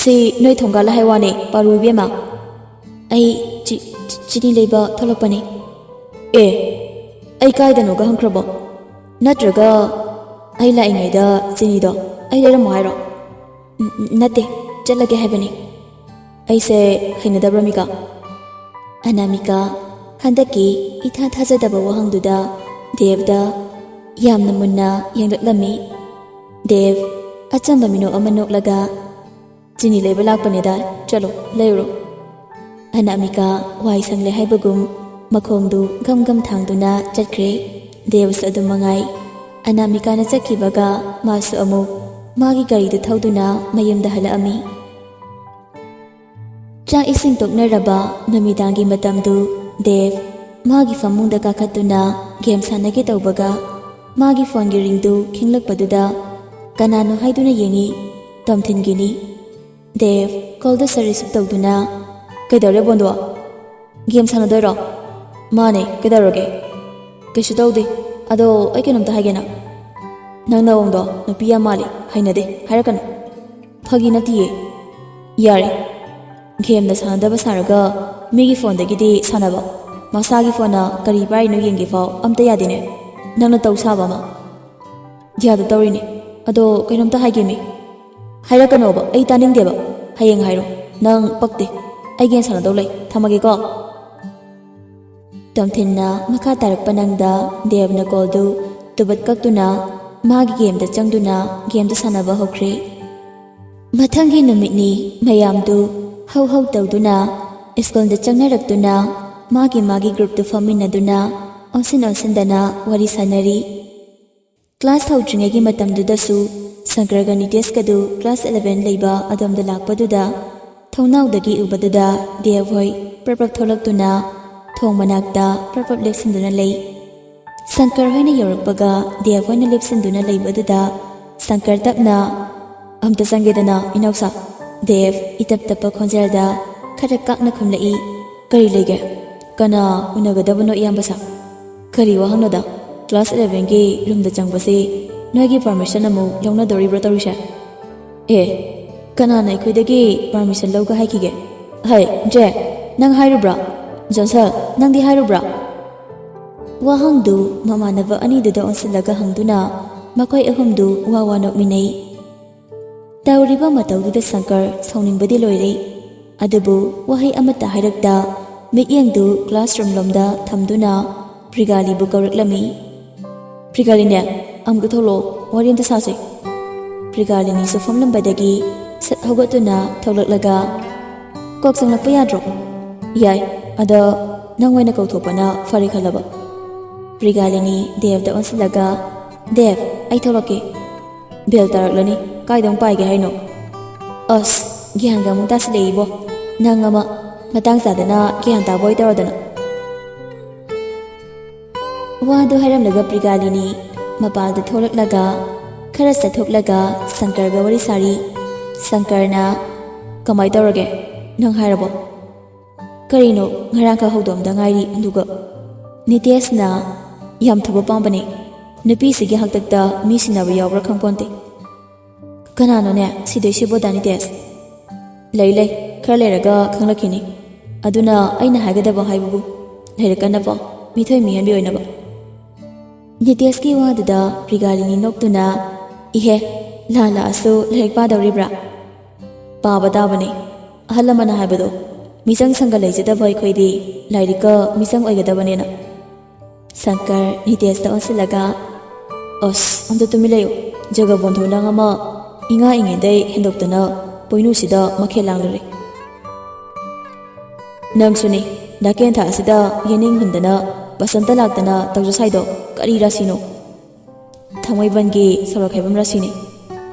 "ꯁꯤ ꯅꯣꯏ ꯊꯣꯡꯒꯥꯜꯂ ꯍꯥꯏ ꯋꯥꯅꯦ, ꯄꯥꯔꯨ ꯏꯕꯦꯝꯃ꯫ ꯑꯩ ꯆꯤ-, ꯆꯤ-, ꯆꯤꯅꯤ ꯂꯩꯕ ꯊꯣꯛꯂꯛꯄꯅꯦ꯫" "ꯑꯦ, ꯑꯩ ꯀꯥꯏꯗꯅꯣꯒ ꯍꯪꯈ꯭ꯔꯕꯣ? ꯅꯠꯇ꯭ꯔꯒ ꯑꯩ ꯂꯥꯛꯏꯉꯩꯗ ꯆꯤꯅꯤꯗꯣ ꯑꯩ ꯂꯩꯔꯝꯃꯣ ꯍꯥꯏꯔꯣ?" "ꯅ-, ꯅꯠꯇꯦ, ꯆꯠꯂꯒꯦ ꯍꯥꯏꯕꯅꯤ꯫" "ꯑꯩꯁꯦ ꯍꯩꯅꯗꯕ꯭ꯔꯥ, ꯃꯤꯀꯥ?" ꯑꯅꯥꯃꯤꯀꯥ ꯍꯟꯗꯛꯀꯤ ꯏꯊꯥ ꯊꯥꯖꯗꯕ ꯋꯥꯍꯪꯗꯨꯗ ꯗꯦꯕꯗ ꯌꯥꯝꯅ ꯃꯨꯟꯅ ꯌꯦꯡꯂꯛꯂꯝꯃꯤ꯫ ꯗꯦꯕ ꯑꯆꯝꯕ ꯃꯤꯅꯣꯛ ꯑꯃ ꯅꯣꯛꯂꯒ, "ꯆꯤꯅꯤ ꯂꯩꯕ ꯂꯥꯛꯄꯅꯦꯗ, ꯆꯠꯂꯣ, ꯂꯩꯔꯨꯔꯣ꯫" ꯑꯅꯥꯃꯤꯀꯥ ꯋꯥꯏ ꯁꯪꯂꯦ ꯍꯥꯏꯕꯒꯨꯝ ꯃꯈꯣꯡꯗꯨ ꯒꯝ ꯒꯝ ꯊꯥꯡꯗꯨꯅ ꯆꯠꯈ꯭ꯔꯦ꯫ ꯗꯦꯕꯁꯨ ꯑꯗꯨꯝ ꯃꯉꯥꯏ꯫ ꯑꯅꯥꯃꯤꯀꯥꯅ ꯆꯠꯈꯤꯕꯒ ꯃꯥꯁꯨ ꯑꯃꯨꯛ ꯃꯥꯒꯤ ꯒꯥꯔꯤꯗꯨ ꯊꯧꯗꯨꯅ ꯃꯌꯨꯝꯗ ꯍꯜꯂꯛꯑꯝꯃꯤ꯫ ꯆꯥꯛ ꯏꯁꯤꯡ ꯇꯣꯛꯅꯔꯕ ꯅꯨꯃꯤꯗꯥꯡꯒꯤ ꯃꯇꯝꯗꯨ ꯗꯦꯕ ꯃꯥꯒꯤ ꯐꯃꯨꯡꯗ ꯀꯥꯈꯠꯇꯨꯅ ꯒꯦꯝ ꯁꯥꯟꯅꯒꯦ ꯇꯧꯕꯒ, ꯃꯥꯒꯤ ꯐꯣꯟꯒꯤ ꯔꯤꯡꯗꯨ ꯈꯤꯡꯂꯛꯄꯗꯨꯗ ꯀꯅꯥꯅꯣ ꯍꯥꯏꯗꯨꯅ ꯌꯦꯡꯉꯤ꯫ ꯇꯣꯝꯊꯤꯟꯒꯤꯅꯤ꯫ ꯗꯦꯕ ꯀꯣꯜꯗꯨ ꯁꯠ ꯔꯤꯁꯤꯞ ꯇꯧꯗꯨꯅ, "ꯀꯩꯗꯧꯔꯦ ꯕꯣꯟꯗꯣ? ꯒꯦꯝ ꯁꯥꯟꯅꯗꯣꯏꯔꯣ?" "ꯃꯥꯅꯦ, ꯀꯩꯗꯧꯔꯒꯦ?" "ꯀꯩꯁꯨ ꯇꯧꯗꯦ꯫ ꯑꯗꯣ ꯑꯩ ꯀꯩꯅꯣꯝꯇ ꯍꯥꯏꯒꯦꯅ꯫ ꯅꯪ ꯅꯑꯣꯡꯗꯣ ꯅꯨꯄꯤ ꯌꯥꯝ ꯃꯥꯜꯂꯤ, ꯍꯩꯅꯗꯦ, ꯍꯥꯏꯔꯛꯀꯅꯨ꯫" "ꯐꯥꯒꯤ ꯅꯠꯇꯤꯌꯦ꯫" "ꯌꯥꯔꯦ, ꯒꯦꯝꯅ ꯁꯥꯟꯅꯗꯕ ꯁꯥꯔꯒ ꯃꯤꯒꯤ ꯐꯣꯟꯗꯒꯤꯗꯤ ꯁꯥꯟꯅꯕ, ꯃꯁꯥꯒꯤ ꯐꯣꯟꯅ ꯀꯔꯤ ꯄꯥꯏꯔꯤꯅꯣ ꯌꯦꯡꯒꯦ ꯐꯥꯎ ꯑꯝꯇ ꯌꯥꯗꯦꯅꯦ, ꯅꯪꯅ ꯇꯧ ꯁꯥꯕ ꯑꯃ꯫" "ꯌꯥꯗ ꯇꯧꯔꯤꯅꯦ꯫ ꯑꯗꯣ ꯀꯩꯅꯣꯝꯇ ꯍꯥꯏꯒꯦꯃꯤ꯫" "ꯍꯥꯏꯔꯛꯀꯅꯣꯕ, ꯑꯩ ꯇꯥꯅꯤꯡꯗꯦꯕ꯫ ꯍꯌꯦꯡ ꯍꯥꯏꯔꯣ꯫ ꯅꯪ ꯄꯛꯇꯦ꯫ ꯑꯩ ꯒꯦꯝ ꯁꯥꯟꯅꯗꯧ ꯂꯩ꯫ ꯊꯝꯃꯒꯦꯀꯣ꯫" ꯇꯣꯝꯊꯤꯟꯅ ꯃꯈꯥ ꯇꯥꯔꯛꯄ ꯅꯪꯗ ꯗꯦꯕꯅ ꯀꯣꯜꯗꯨ ꯇꯨꯕꯠ ꯀꯛꯇꯨꯅ ꯃꯥꯒꯤ ꯒꯦꯝꯗ ꯆꯪꯗꯨꯅ ꯒꯦꯝꯗꯨ ꯁꯥꯟꯅꯕ ꯍꯧꯈ꯭ꯔꯦ꯫ ꯃꯊꯪꯒꯤ ꯅꯨꯃꯤꯠꯅꯤ꯫ ꯃꯌꯥꯝꯗꯨ ꯍꯧ ꯍꯧ ꯇꯧꯗꯨꯅ ꯁ꯭ꯀꯨꯜꯗ ꯆꯪꯅꯔꯛꯇꯨꯅ ꯃꯥꯒꯤ ꯃꯥꯒꯤ ꯒ꯭ꯔꯨꯞꯇꯨ ꯐꯝꯃꯤꯟꯅꯗꯨꯅ ꯑꯣꯟꯁꯤꯟ ꯑꯣꯟꯁꯤꯟꯗꯅ ꯋꯥꯔꯤ ꯁꯥꯟꯅꯔꯤ꯫ ꯀ꯭ꯂꯥꯁ ꯍꯧꯗ꯭ꯔꯤꯉꯩꯒꯤ ꯃꯇꯝꯗꯨꯗꯁꯨ ꯁꯪꯀꯔꯒ ꯅꯤꯇꯦꯁꯀꯗꯨ ꯀ꯭ꯂꯥꯁ eleven ꯂꯩꯕ ꯑꯗꯣꯝꯗ ꯂꯥꯛꯄꯗꯨꯗ ꯊꯣꯡꯅꯥꯎꯗꯒꯤ ꯎꯕꯗꯨꯗ ꯗꯦꯕ ꯍꯣꯏ ꯄ꯭ꯔꯞ ꯄ꯭ꯔꯞ ꯊꯣꯛꯂꯛꯇꯨꯅ ꯊꯣꯡ ꯃꯅꯥꯛꯇ ꯄ꯭ꯔꯞ ꯄ꯭ꯔꯞ ꯂꯦꯞꯁꯤꯟꯗꯨꯅ ꯂꯩ꯫ ꯁꯪꯀꯔ ꯍꯣꯏꯅ ꯌꯧꯔꯛꯄꯒ ꯗꯦꯕ ꯍꯣꯏꯅ ꯂꯦꯞꯁꯤꯟꯗꯨꯅ ꯂꯩꯕꯗꯨꯗ ꯁꯪꯀꯔ ꯇꯞꯅ, "ꯑꯝꯇ ꯆꯪꯒꯦꯗꯅ, ꯏꯅꯥꯎꯁꯥ꯫" ꯗꯦꯕ ꯏꯇꯞ ꯇꯞꯄ ꯈꯣꯟꯖꯦꯜꯗ ꯈꯔ ꯀꯥꯛꯅ ꯈꯨꯝꯂꯛꯏ꯫ "ꯀꯔꯤ ꯂꯩꯒꯦ? ꯀꯅꯥ ꯎꯅꯒꯗꯕꯅꯣ, ꯏꯌꯥꯝꯕ ꯁꯥ?" "ꯀꯔꯤ ꯋꯥꯍꯪꯅꯣꯗ? ꯀ꯭ꯂꯥꯁ elevenꯒꯤ ꯔꯨꯝꯗ ꯆꯪꯕꯁꯤ ꯅꯣꯏꯒꯤ ꯄꯥꯔꯃꯤꯁꯟ ꯑꯃꯨꯛ ꯂꯧꯅꯗꯧꯔꯤꯕ꯭ꯔꯣ ꯇꯧꯔꯤꯁꯦ?" "ꯑꯦ, ꯀꯅꯥꯅ ꯑꯩꯈꯣꯏꯗꯒꯤ ꯄꯥꯔꯃꯤꯁꯟ ꯂꯧꯒꯦ ꯍꯥꯏꯈꯤꯒꯦ? ꯍꯩ, ꯖꯦ, ꯅꯪ ꯍꯥꯏꯔꯨꯕ꯭ꯔꯥ? ꯖꯣꯟꯁꯟ, ꯅꯪꯗꯤ ꯍꯥꯏꯔꯨꯕ꯭ꯔꯥ?" ꯋꯥꯍꯪꯗꯨ ꯃꯃꯥꯟꯅꯕ ꯑꯅꯤꯗꯨꯗ ꯑꯣꯟꯁꯤꯜꯂꯒ ꯍꯪꯗꯨꯅ ꯃꯈꯣꯏ ꯑꯍꯨꯝꯗꯨ ꯋꯥ ꯋꯥ ꯅꯣꯛꯃꯤꯟꯅꯩ꯫ ꯇꯧꯔꯤꯕ ꯃꯇꯧꯗꯨꯗ ꯁꯪꯀꯔ ꯁꯥꯎꯅꯤꯡꯕꯗꯤ ꯂꯣꯏꯔꯦ꯫ ꯑꯗꯨꯕꯨ ꯋꯥꯍꯩ ꯑꯃꯠꯇ ꯍꯥꯏꯔꯛꯇ ꯃꯤꯠꯌꯦꯡꯗꯨ ꯀ꯭ꯂꯥꯁꯔꯨꯝ ꯂꯣꯝꯗ ꯊꯝꯗꯨꯅ ꯄ꯭ꯔꯤꯒꯥꯂꯤꯕꯨ ꯀꯧꯔꯛꯂꯝꯃꯤ꯫ "ꯄ꯭ꯔꯤꯒꯥꯂꯤꯅꯦ, ꯑꯃꯨꯛꯇ ꯊꯣꯛꯂꯛꯑꯣ, ꯋꯥꯔꯤ ꯑꯃꯇ ꯁꯥꯁꯦ꯫" ꯄ꯭ꯔꯤꯒꯥꯂꯤꯅꯤꯁꯨ ꯐꯝꯂꯝꯕꯗꯒꯤ ꯁꯠ ꯍꯧꯒꯠꯇꯨꯅ ꯊꯣꯛꯂꯛꯂꯒ, "ꯀꯣꯛ ꯆꯪꯂꯛꯄ ꯌꯥꯗ꯭ꯔꯣ?" "ꯌꯥꯏ, ꯑꯗꯣ ꯅꯪ ꯑꯣꯏꯅ ꯀꯧꯊꯣꯛꯄꯅ ꯐꯔꯦ ꯈꯜꯂꯕ꯫" ꯄ꯭ꯔꯤꯒꯥꯂꯤꯅꯤ ꯗꯦꯕꯗ ꯑꯣꯟꯁꯤꯜꯂꯒ, "ꯗꯦꯕ, ꯑꯩ ꯊꯣꯛꯂꯛꯀꯦ꯫" "ꯕꯦꯜ ꯇꯥꯔꯛꯂꯅꯤ, ꯀꯥꯏꯗ ꯑꯃꯨꯛ ꯄꯥꯏꯒꯦ ꯍꯥꯏꯅꯣ?" "ꯑꯁ, ꯒ꯭ꯌꯥꯟꯒ ꯑꯃꯨꯛ ꯇꯥꯁꯤꯜꯂꯛꯏꯕꯣ, ꯅꯪ ꯑꯃ꯫ ꯃꯇꯥꯡ ꯆꯥꯗꯅ ꯒ꯭ꯌꯥꯟ ꯇꯥꯕ ꯑꯣꯏ ꯇꯧꯔꯗꯅ꯫" ꯋꯥꯗꯨ ꯍꯥꯏꯔꯝꯂꯒ ꯄ꯭ꯔꯤꯒꯥꯂꯤꯅꯤ ꯃꯄꯥꯜꯗ ꯊꯣꯛꯂꯛꯂꯒ ꯈꯔ ꯆꯠꯊꯣꯛꯂꯒ ꯁꯪꯀꯔꯒ ꯋꯥꯔꯤ ꯁꯥꯔꯤ꯫ ꯁꯪꯀꯔꯅ, "ꯀꯃꯥꯏ ꯇꯧꯔꯒꯦ? ꯅꯪ ꯍꯥꯏꯔꯕꯣ?" "ꯀꯔꯤꯅꯣ, ꯉꯔꯥꯡꯈꯛ ꯍꯧꯗꯣꯛꯑꯝꯗ ꯉꯥꯏꯔꯤ, ꯑꯗꯨꯒ ꯅꯤꯇꯦꯁꯅ ꯌꯥꯝ ꯊꯨꯕ ꯄꯥꯝꯕꯅꯦ꯫ ꯅꯨꯄꯤꯁꯤꯒꯤ ꯍꯥꯛꯇꯛꯇ ꯃꯤ ꯁꯤꯟꯅꯕ ꯌꯥꯎꯕ꯭ꯔꯥ ꯈꯪꯄꯣꯟꯇꯦ꯫" "ꯀꯅꯥꯅꯣꯅꯦ ꯁꯤꯗꯣꯏꯁꯤꯕꯣ, ꯗꯥ ꯅꯤꯇꯦꯁ?" "ꯂꯩ, ꯂꯩ, ꯈꯔ ꯂꯩꯔꯒ ꯈꯪꯂꯛꯈꯤꯅꯤ꯫ ꯑꯗꯨꯅ ꯑꯩꯅ ꯍꯥꯏꯒꯗꯕ ꯍꯥꯏꯕꯕꯨ, ꯂꯥꯏꯔꯤꯛ ꯀꯟꯅ ꯄꯥꯎ, ꯃꯤꯊꯣꯏ ꯃꯤꯍꯦꯟꯕꯤ ꯑꯣꯏꯅꯕ꯫" ꯅꯤꯇꯦꯁꯀꯤ ꯋꯥꯗꯨꯗ ꯄ꯭ꯔꯤꯒꯥꯂꯤꯅꯤ ꯅꯣꯛꯇꯨꯅ, "ꯏꯍꯦ, ꯂꯥꯜꯂꯛꯑꯁꯨ ꯂꯥꯏꯔꯤꯛ ꯄꯥꯗꯧꯔꯤꯕ꯭ꯔꯥ? ꯄꯥꯕ ꯇꯥꯕꯅꯤ꯫ ꯑꯍꯜ ꯂꯃꯟꯅ ꯍꯥꯏꯕꯗꯣ, ꯃꯤꯆꯪ ꯁꯪꯒ ꯂꯩꯖꯗꯕ ꯑꯩꯈꯣꯏꯗꯤ ꯂꯥꯏꯔꯤꯛꯀ ꯃꯤꯆꯪ ꯑꯣꯏꯒꯗꯕꯅꯦꯅ꯫" ꯁꯪꯀꯔ ꯅꯤꯇꯦꯁꯇ ꯑꯣꯟꯁꯤꯜꯂꯒ, "ꯑꯁ, ꯑꯝꯇ ꯇꯨꯃꯤꯟ ꯂꯩꯌꯨ꯫ ꯖꯒꯕꯣꯟꯙꯨ, ꯅꯪ ꯑꯃ ꯏꯉꯥ ꯏꯉꯦꯟꯗꯩ ꯍꯦꯟꯗꯣꯛꯇꯅ ꯄꯣꯏꯅꯨꯁꯤꯗ ꯃꯈꯦꯜ ꯂꯥꯡꯂꯨꯔꯦ꯫ ꯅꯪꯁꯨꯅꯤ, ꯅꯥꯀꯦꯟꯊꯥ ꯑꯁꯤꯗ ꯌꯦꯅꯤꯡ ꯍꯨꯟꯗꯅ ꯕꯁꯟꯇ ꯂꯥꯛꯇꯅ ꯇꯧꯖ ꯁꯥꯏꯗꯣ ꯀꯔꯤ ꯔꯥꯁꯤꯅꯣ?" ꯊꯥꯡꯃꯩꯕꯟꯒꯤ ꯁꯣꯔꯣꯛ ꯍꯥꯏꯐꯝ ꯔꯥꯁꯤꯅꯤ꯫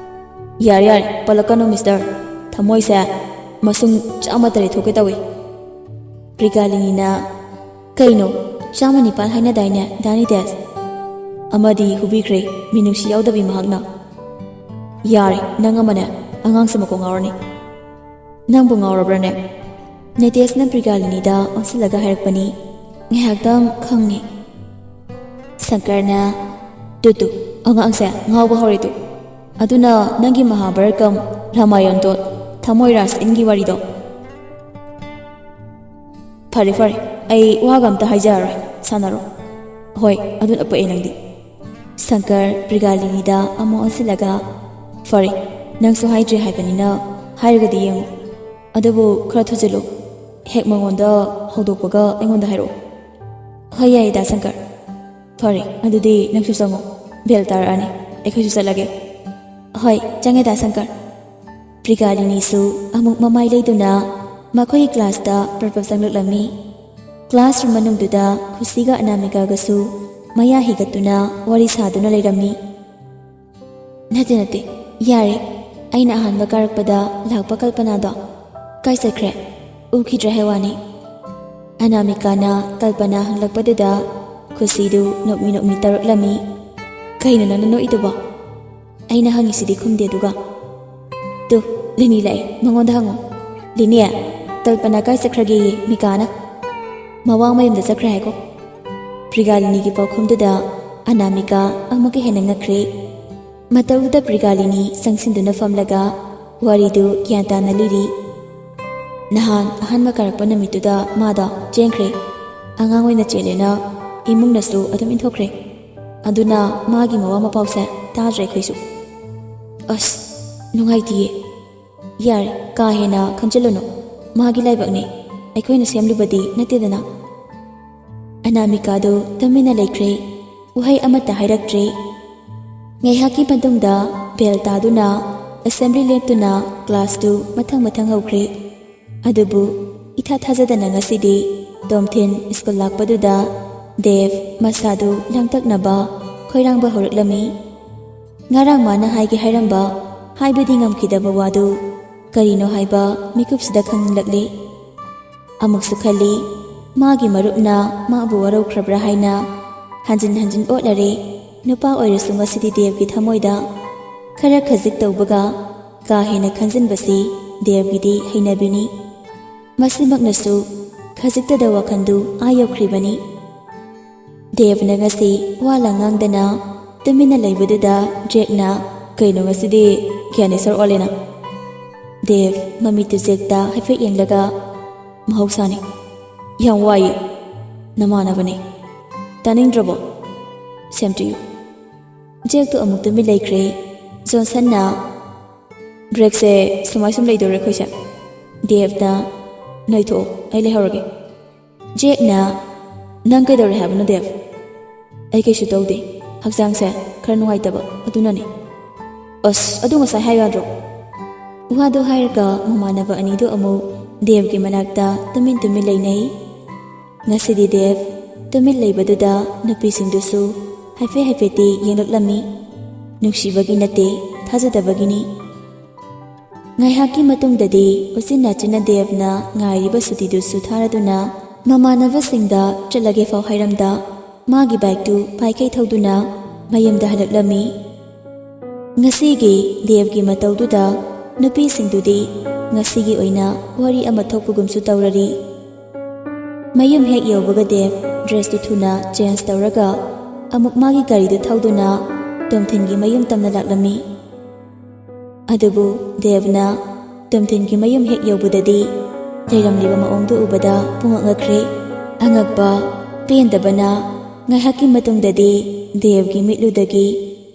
ꯌꯥꯔꯦ, ꯌꯥꯔꯦ, ꯄꯜꯂꯛꯀꯅꯨ, ꯃꯤꯁꯇꯔ꯫ ꯊꯃꯣꯏꯁꯦ ꯃꯁꯤꯡ ꯆꯥꯝꯃ ꯇꯔꯦꯠ ꯊꯣꯛꯀꯦ ꯇꯧꯏ꯫ ꯄ꯭ꯔꯤꯒꯥꯂꯤꯅꯤꯅ, "ꯀꯩꯅꯣ, ꯆꯥꯝꯃ ꯅꯤꯄꯥꯜ ꯍꯥꯏꯅꯗꯥꯏꯅꯦ, ꯗꯥ ꯅꯤꯇꯦꯁ?" ꯑꯃꯗꯤ ꯍꯨꯕꯤꯈ꯭ꯔꯦ, ꯃꯤꯅꯨꯡꯁꯤ ꯌꯥꯎꯗꯕꯤ ꯃꯍꯥꯛꯅ꯫ "ꯌꯥꯔꯦ, ꯅꯪ ꯑꯃꯅꯦ, ꯑꯉꯥꯡꯁꯦ ꯃꯀꯣꯛ ꯉꯥꯎꯔꯅꯤ꯫ ꯅꯪꯕꯨ ꯉꯥꯎꯔꯕ꯭ꯔꯅꯦ?" ꯅꯤꯇꯦꯁꯅ ꯄ꯭ꯔꯤꯒꯥꯂꯤꯅꯤꯗ ꯑꯣꯟꯁꯤꯜꯂꯒ ꯍꯥꯏꯔꯛꯄꯅꯤ꯫ ꯉꯥꯏꯍꯥꯛꯇꯪ ꯈꯪꯉꯦ꯫ ꯁꯪꯀꯔꯅ, "ꯇꯨ ꯇꯨ, ꯑꯉꯥꯡꯁꯦ ꯉꯥꯎꯕ ꯍꯧꯔꯦ ꯇꯨ꯫ ꯑꯗꯨꯅ ꯅꯪꯒꯤ ꯃꯍꯥꯚꯥꯔꯠ ꯀꯝ ꯔꯥꯃꯥꯌꯟꯗꯣ, ꯊꯃꯣꯏ ꯔꯥꯁ ꯏꯟꯒꯤ ꯋꯥꯔꯤꯗꯣ?" "ꯐꯔꯦ ꯐꯔꯦ, ꯑꯩ ꯋꯥꯒ ꯑꯝꯇ ꯍꯥꯏꯖꯔꯔꯣꯏ, ꯁꯥꯟꯅꯔꯣ꯫ ꯍꯣꯏ, ꯑꯗꯨꯅ ꯄꯛꯑꯦ ꯅꯪꯗꯤ꯫" ꯁꯪꯀꯔ ꯄ꯭ꯔꯤꯒꯥꯂꯤꯅꯤꯗ ꯑꯃꯨꯛ ꯑꯣꯟꯁꯤꯜꯂꯒ, "ꯐꯔꯦ, ꯅꯪꯁꯨ ꯍꯥꯏꯗ꯭ꯔꯤ ꯍꯥꯏꯕꯅꯤꯅ ꯍꯥꯏꯔꯒꯗꯤ ꯌꯦꯡꯉꯨ꯫ ꯑꯗꯨꯕꯨ ꯈꯔ ꯊꯨꯖꯤꯜꯂꯨ꯫ ꯍꯦꯛ ꯃꯉꯣꯟꯗ ꯍꯧꯗꯣꯛꯄꯒ ꯑꯩꯉꯣꯟꯗ ꯍꯥꯏꯔꯛꯑꯣ꯫" "ꯍꯣꯏ, ꯌꯥꯏꯌꯦ, ꯗꯥ ꯁꯪꯀꯔ꯫" "ꯐꯔꯦ, ꯑꯗꯨꯗꯤ ꯅꯪꯁꯨ ꯆꯪꯉꯣ꯫ ꯕꯦꯜ ꯇꯥꯔꯛꯑꯅꯤ꯫ ꯑꯩꯈꯣꯏꯁꯨ ꯆꯠꯂꯒꯦ꯫" "ꯍꯣꯏ, ꯆꯪꯉꯦ, ꯗꯥ ꯁꯪꯀꯔ꯫" ꯄ꯭ꯔꯤꯒꯥꯂꯤꯅꯤꯁꯨ ꯑꯃꯨꯛ ꯃꯃꯥꯏ ꯂꯩꯗꯨꯅ ꯃꯈꯣꯏꯒꯤ ꯀ꯭ꯂꯥꯁꯇ ꯄ꯭ꯔꯞ ꯄ꯭ꯔꯞ ꯆꯪꯂꯛꯂꯝꯃꯤ꯫ ꯀ꯭ꯂꯥꯁꯔꯨꯝ ꯃꯅꯨꯡꯗꯨꯗ ꯈꯨꯁꯤꯒ ꯑꯅꯥꯃꯤꯀꯥꯒꯁꯨ ꯃꯌꯥ ꯍꯤꯒꯠꯇꯨꯅ ꯋꯥꯔꯤ ꯁꯥꯗꯨꯅ ꯂꯩꯔꯝꯃꯤ꯫ "ꯅꯠꯇꯦ, ꯅꯠꯇꯦ, ꯌꯥꯔꯦ꯫ ꯑꯩꯅ ꯑꯍꯥꯟꯕ ꯀꯥꯔꯛꯄꯗ ꯂꯥꯛꯄ ꯀꯜꯄꯅꯥꯗꯣ ꯀꯥꯏ ꯆꯠꯈ꯭ꯔꯦ? ꯎꯈꯤꯗ꯭ꯔꯦ ꯍꯥꯏ ꯋꯥꯅꯤ꯫" ꯑꯅꯥꯃꯤꯀꯥꯅ ꯀꯜꯄꯅꯥ ꯍꯪꯂꯛꯄꯗꯨꯗ ꯈꯨꯁꯤꯗꯨ ꯅꯣꯛꯃꯤ ꯅꯣꯛꯃꯤ ꯇꯧꯔꯛꯂꯝꯃꯤ꯫ "ꯀꯩꯅꯣ ꯅꯪꯅ ꯅꯣꯛꯏꯗꯨꯕꯣ? ꯑꯩꯅ ꯍꯪꯉꯤꯁꯤꯗꯤ ꯈꯨꯝꯗꯦ ꯑꯗꯨꯒ꯫" "ꯇꯨ, ꯂꯤꯅꯤ ꯂꯥꯛꯑꯦ, ꯃꯉꯣꯟꯗ ꯍꯪꯉꯣ꯫ ꯂꯤꯅꯤ, ꯀꯜꯄꯅꯥ ꯀꯥꯏ ꯆꯠꯈ꯭ꯔꯒꯦꯌꯦ ꯃꯤꯀꯥꯅ?" "ꯃꯋꯥ ꯃꯌꯨꯝꯗ ꯆꯠꯈ꯭ꯔꯦ ꯍꯥꯏꯀꯣ꯫" ꯄ꯭ꯔꯤꯒꯥꯂꯤꯅꯤꯒꯤ ꯄꯥꯎꯈꯨꯝꯗꯨꯗ ꯑꯅꯥꯃꯤꯀꯥ ꯑꯃꯨꯛꯀ ꯍꯦꯟꯅ ꯉꯛꯈ꯭ꯔꯦ꯫ ꯃꯇꯧꯗꯨꯗ ꯄ꯭ꯔꯤꯒꯥꯂꯤꯅꯤ ꯆꯪꯁꯤꯟꯗꯨꯅ ꯐꯝꯂꯒ ꯋꯥꯔꯤꯗꯨ ꯒ꯭ꯌꯥꯟ ꯇꯥꯅ ꯂꯤꯔꯤ꯫ "ꯅꯍꯥꯟ ꯑꯍꯥꯟꯕ ꯀꯥꯔꯛꯄ ꯅꯨꯃꯤꯠꯇꯨꯗ ꯃꯥꯗꯣ ꯆꯦꯟꯈ꯭ꯔꯦ꯫ ꯑꯉꯥꯡ ꯑꯣꯏꯅ ꯆꯦꯜꯂꯦꯅ ꯏꯃꯨꯡꯅꯁꯨ ꯑꯗꯨꯝ ꯏꯟꯊꯣꯛꯈ꯭ꯔꯦ꯫ ꯑꯗꯨꯅ ꯃꯥꯒꯤ ꯃꯋꯥ ꯃꯄꯥꯎꯁꯦ ꯇꯥꯗ꯭ꯔꯦ ꯑꯩꯈꯣꯏꯁꯨ꯫" "ꯑꯁ, ꯅꯨꯡꯉꯥꯏꯇꯤꯌꯦ꯫" "ꯌꯥꯔꯦ, ꯀꯥ ꯍꯦꯟꯅ ꯈꯟꯖꯤꯜꯂꯨꯅꯨ꯫ ꯃꯥꯒꯤ ꯂꯥꯏꯕꯛꯅꯦ, ꯑꯩꯈꯣꯏꯅ ꯁꯦꯝꯂꯨꯕꯗꯤ ꯅꯠꯇꯦꯗꯅ꯫" ꯑꯅꯥꯃꯤꯀꯥꯗꯨ ꯇꯨꯃꯤꯟꯅ ꯂꯩꯈ꯭ꯔꯦ꯫ ꯋꯥꯍꯩ ꯑꯃꯠꯇ ꯍꯥꯏꯔꯛꯇ꯭ꯔꯦ꯫ ꯉꯥꯏꯍꯥꯛꯀꯤ ꯃꯇꯨꯡꯗ ꯕꯦꯜ ꯇꯥꯗꯨꯅ ꯑꯦꯁꯦꯝꯕ꯭ꯂꯤ ꯂꯦꯞꯇꯨꯅ ꯀ꯭ꯂꯥꯁꯇꯨ ꯃꯊꯪ ꯃꯊꯪ ꯍꯧꯈ꯭ꯔꯦ꯫ ꯑꯗꯨꯕꯨ ꯏꯊꯥ ꯊꯥꯖꯗꯅ ꯉꯁꯤꯗꯤ ꯇꯣꯝꯊꯤꯟ ꯁ꯭ꯀꯨꯜ ꯂꯥꯛꯄꯗꯨꯗ ꯗꯦꯕ ꯃꯁꯥꯗꯨ ꯂꯥꯡꯇꯛꯅꯕ ꯈꯣꯏꯔꯥꯡꯕ ꯍꯧꯔꯛꯂꯝꯃꯤ꯫ ꯉꯔꯥꯡ ꯃꯥꯅ ꯍꯥꯏꯒꯦ ꯍꯥꯏꯔꯝꯕ, ꯍꯥꯏꯕꯗꯤ ꯉꯝꯈꯤꯗꯕ ꯋꯥꯗꯨ ꯀꯔꯤꯅꯣ ꯍꯥꯏꯕ ꯃꯤꯀꯨꯞꯁꯤꯗ ꯈꯪꯅꯤꯡꯂꯛꯂꯦ꯫ ꯑꯃꯨꯛꯁꯨ ꯈꯜꯂꯤ, ꯃꯥꯒꯤ ꯃꯔꯨꯞꯅ ꯃꯥꯕꯨ ꯋꯥꯔꯧꯈ꯭ꯔꯕ꯭ꯔꯥ ꯍꯥꯏꯅ꯫ ꯍꯟꯖꯤꯟ ꯍꯟꯖꯤꯟ ꯑꯣꯠꯂꯔꯦ꯫ ꯅꯨꯄꯥ ꯑꯣꯏꯔꯁꯨ ꯉꯁꯤꯗꯤ ꯗꯦꯕꯀꯤ ꯊꯃꯣꯏꯗ ꯈꯔ ꯈꯖꯤꯛ ꯇꯧꯕꯒ ꯀꯥ ꯍꯦꯟꯅ ꯈꯟꯖꯤꯟꯕꯁꯤ ꯗꯦꯕꯀꯤꯗꯤ ꯍꯩꯅꯕꯤꯅꯤ꯫ ꯃꯁꯤꯃꯛꯅꯁꯨ ꯈꯖꯤꯛꯇꯗ ꯋꯥꯈꯜꯗꯨ ꯑꯥ ꯌꯧꯈ꯭ꯔꯤꯕꯅꯤ꯫ ꯗꯦꯕꯅ ꯉꯁꯤ ꯋꯥ ꯂꯥꯡ ꯉꯥꯡꯗꯅ ꯇꯨꯃꯤꯟꯅ ꯂꯩꯕꯗꯨꯗ ꯖꯦꯛꯅ, "ꯀꯩꯅꯣ ꯉꯁꯤꯗꯤ ꯒ꯭ꯌꯥꯅꯦꯁꯔ ꯑꯣꯜꯂꯦꯅ?" ꯗꯦꯕ ꯃꯃꯤꯠꯇꯨ ꯖꯦꯛꯇ ꯍꯥꯏꯐꯦꯠ ꯌꯦꯡꯂꯒ, "ꯃꯍꯧꯁꯥꯅꯤ, ꯌꯥꯝ ꯋꯥꯏꯌꯦ, ꯅꯃꯥꯟꯅꯕꯅꯦ, ꯇꯥꯅꯤꯡꯗ꯭ꯔꯕꯣ? Same to you." ꯖꯦꯛꯇꯨ ꯑꯃꯨꯛ ꯇꯨꯃꯤꯟ ꯂꯩꯈ꯭ꯔꯦ꯫ ꯖꯣꯟꯁꯟꯅ, "ꯕ꯭ꯔꯦꯛꯁꯦ ꯁꯨꯃꯥꯏ ꯁꯨꯝ ꯂꯩꯗꯣꯔꯦ ꯑꯩꯈꯣꯏꯁꯦ?" ꯗꯦꯕꯅ, "ꯅꯣꯏ ꯊꯣꯛꯑꯣ, ꯑꯩ ꯂꯩꯍꯧꯔꯒꯦ꯫" ꯖꯦꯛꯅ, "ꯅꯪ ꯀꯩꯗꯧꯔꯦ ꯍꯥꯏꯕꯅꯣ ꯗꯦꯕ?" "ꯑꯩ ꯀꯩꯁꯨ ꯇꯧꯗꯦ, ꯍꯛꯆꯥꯡꯁꯦ ꯈꯔ ꯅꯨꯡꯉꯥꯏꯇꯕ, ꯑꯗꯨꯅꯅꯦ꯫" "ꯑꯁ, ꯑꯗꯨ ꯉꯁꯥꯏ ꯍꯥꯏꯌꯨ ꯌꯥꯗ꯭ꯔꯣ?" ꯋꯥꯗꯣ ꯍꯥꯏꯔꯒ ꯃꯃꯥꯟꯅꯕ ꯑꯅꯤꯗꯣ ꯑꯃꯨꯛ ꯗꯦꯕꯒꯤ ꯃꯅꯥꯛꯇ ꯇꯨꯃꯤꯟ ꯇꯨꯃꯤꯟ ꯂꯩꯅꯩ꯫ ꯉꯁꯤꯗꯤ ꯗꯦꯕ ꯇꯨꯃꯤꯟ ꯂꯩꯕꯗꯨꯗ ꯅꯨꯄꯤꯁꯤꯡꯗꯨꯁꯨ ꯍꯥꯏꯐꯦꯠ ꯍꯥꯏꯐꯦꯠꯇꯤ ꯌꯦꯡꯂꯛꯂꯝꯃꯤ꯫ ꯅꯨꯡꯁꯤꯕꯒꯤ ꯅꯠꯇꯦ, ꯊꯥꯖꯗꯕꯒꯤꯅꯤ꯫ ꯉꯥꯏꯍꯥꯛꯀꯤ ꯃꯇꯨꯡꯗꯗꯤ ꯎꯆꯤꯟ ꯅꯥꯆꯤꯟꯅ ꯗꯦꯕꯅ ꯉꯥꯏꯔꯤꯕ ꯁꯨꯇꯤꯗꯨꯁꯨ ꯊꯥꯔꯗꯨꯅ ꯃꯃꯥꯟꯅꯕꯁꯤꯡꯗ ꯆꯠꯂꯒꯦ ꯐꯥꯎ ꯍꯥꯏꯔꯝꯗ ꯃꯥꯒꯤ ꯕꯥꯏꯛꯇꯨ ꯄꯥꯏꯈꯩ ꯊꯧꯗꯨꯅ ꯃꯌꯨꯝꯗ ꯍꯜꯂꯛꯂꯝꯃꯤ꯫ ꯉꯁꯤꯒꯤ ꯗꯦꯕꯒꯤ ꯃꯇꯧꯗꯨꯗ ꯅꯨꯄꯤꯁꯤꯡꯗꯨꯗꯤ ꯉꯁꯤꯒꯤ ꯑꯣꯏꯅ ꯋꯥꯔꯤ ꯑꯃ ꯊꯣꯛꯄꯒꯨꯝꯁꯨ ꯇꯧꯔꯔꯤ꯫ ꯃꯌꯨꯝ ꯍꯦꯛ ꯌꯧꯕꯒ ꯗꯦꯕ ꯗ꯭ꯔꯦꯁꯇꯨ ꯊꯨꯅ ꯆꯦꯟꯖ ꯇꯧꯔꯒ ꯑꯃꯨꯛ ꯃꯥꯒꯤ ꯒꯥꯔꯤꯗꯨ ꯊꯧꯗꯨꯅ ꯇꯣꯝꯊꯤꯟꯒꯤ ꯃꯌꯨꯝ ꯇꯝꯅ ꯂꯥꯛꯂꯝꯃꯤ꯫ ꯑꯗꯨꯕꯨ ꯗꯦꯕꯅ ꯇꯣꯝꯊꯤꯟꯒꯤ ꯃꯌꯨꯝ ꯍꯦꯛ ꯌꯧꯕꯗꯗꯤ ꯂꯩꯔꯝꯂꯤꯕ ꯃꯑꯣꯡꯗꯨ ꯎꯕꯗ ꯄꯨꯡꯉꯛ ꯉꯛꯈ꯭ꯔꯦ꯫ ꯑꯉꯛꯄ, ꯄꯦꯟꯗꯕꯅ ꯉꯥꯏꯍꯥꯛꯀꯤ ꯃꯇꯨꯡꯗꯗꯤ ꯗꯦꯕꯒꯤ ꯃꯤꯠꯂꯨꯗꯒꯤ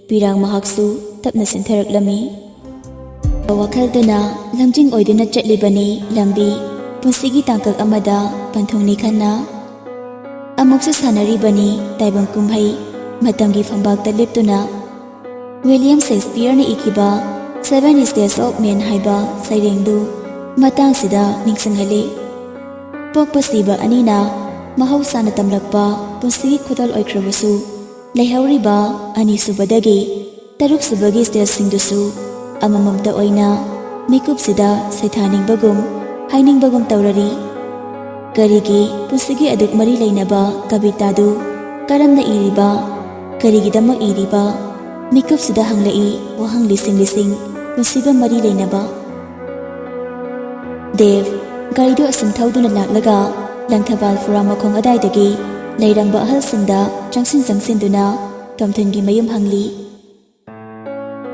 ꯄꯤꯔꯥꯡ ꯃꯍꯥꯛꯁꯨ ꯇꯞꯅ ꯆꯦꯟꯊꯔꯛꯂꯝꯃꯤ꯫ ꯋꯥꯈꯜꯗꯨꯅ ꯂꯝꯖꯤꯡ ꯑꯣꯏꯗꯨꯅ ꯆꯠꯂꯤꯕꯅꯤ ꯂꯝꯕꯤ, ꯄꯨꯟꯁꯤꯒꯤ ꯇꯥꯡꯀꯛ ꯑꯃꯗ ꯄꯟꯊꯨꯡꯅꯤ ꯈꯟꯅ꯫ ꯑꯃꯨꯛꯁꯨ ꯁꯥꯟꯅꯔꯤꯕꯅꯤ ꯇꯥꯏꯕꯪ ꯀꯨꯝꯍꯩ, ꯃꯇꯝꯒꯤ ꯐꯝꯕꯥꯛꯇ ꯂꯦꯞꯇꯨꯅ꯫ ꯋꯤꯂꯤꯌꯝ ꯁꯦꯛꯁꯄꯤꯌꯔꯅ ꯏꯈꯤꯕ Seven Stages of Man ꯍꯥꯏꯕ ꯁꯩꯔꯦꯡꯗꯨ ꯃꯇꯥꯡꯁꯤꯗ ꯅꯤꯡꯁꯤꯡꯍꯜꯂꯤ꯫ ꯄꯣꯛꯄ ꯁꯤꯕ ꯑꯅꯤꯅ ꯃꯍꯧꯁꯥꯅ ꯇꯝꯂꯛꯄ ꯄꯨꯟꯁꯤꯒꯤ ꯈꯨꯗꯣꯜ ꯑꯣꯏꯈ꯭ꯔꯕꯁꯨ, ꯂꯩꯍꯧꯔꯤꯕ ꯑꯅꯤꯁꯨꯕꯗꯒꯤ ꯇꯔꯨꯛꯁꯨꯕꯒꯤ ꯁ꯭ꯇꯦꯖꯁꯤꯡꯗꯨꯁꯨ ꯑꯃꯃꯝꯇ ꯑꯣꯏꯅ ꯃꯤꯀꯨꯞꯁꯤꯗ ꯁꯩꯊꯥꯅꯤꯡꯕꯒꯨꯝ ꯍꯥꯏꯅꯤꯡꯕꯒꯨꯝ ꯇꯧꯔꯔꯤ꯫ ꯀꯔꯤꯒꯤ ꯄꯨꯟꯁꯤꯒꯤ ꯑꯗꯨꯛ ꯃꯔꯤ ꯂꯩꯅꯕ ꯀꯕꯤꯇꯥꯗꯨ ꯀꯔꯝꯅ ꯏꯔꯤꯕ? ꯀꯔꯤꯒꯤꯗꯃꯛ ꯏꯔꯤꯕ? ꯃꯤꯀꯨꯞꯁꯤꯗ ꯍꯪꯂꯛꯏ ꯋꯥꯍꯪ ꯂꯤꯁꯤꯡ ꯂꯤꯁꯤꯡ ꯄꯨꯟꯁꯤꯒ ꯃꯔꯤ ꯂꯩꯅꯕ꯫ ꯗꯦꯕ ꯒꯥꯔꯤꯗꯨ ꯑꯁꯨꯝ ꯊꯧꯗꯨꯅ ꯂꯥꯛꯂꯒ ꯂꯪꯊꯕꯥꯜ ꯐꯨꯔꯥ ꯃꯈꯣꯡ ꯑꯗꯥꯏꯗꯒꯤ ꯂꯩꯔꯝꯕ ꯑꯍꯜꯁꯤꯡꯗ ꯆꯪꯁꯤꯟ ꯆꯪꯁꯤꯟꯗꯨꯅ ꯇꯣꯝꯊꯤꯟꯒꯤ ꯃꯌꯨꯝ ꯍꯪꯂꯤ꯫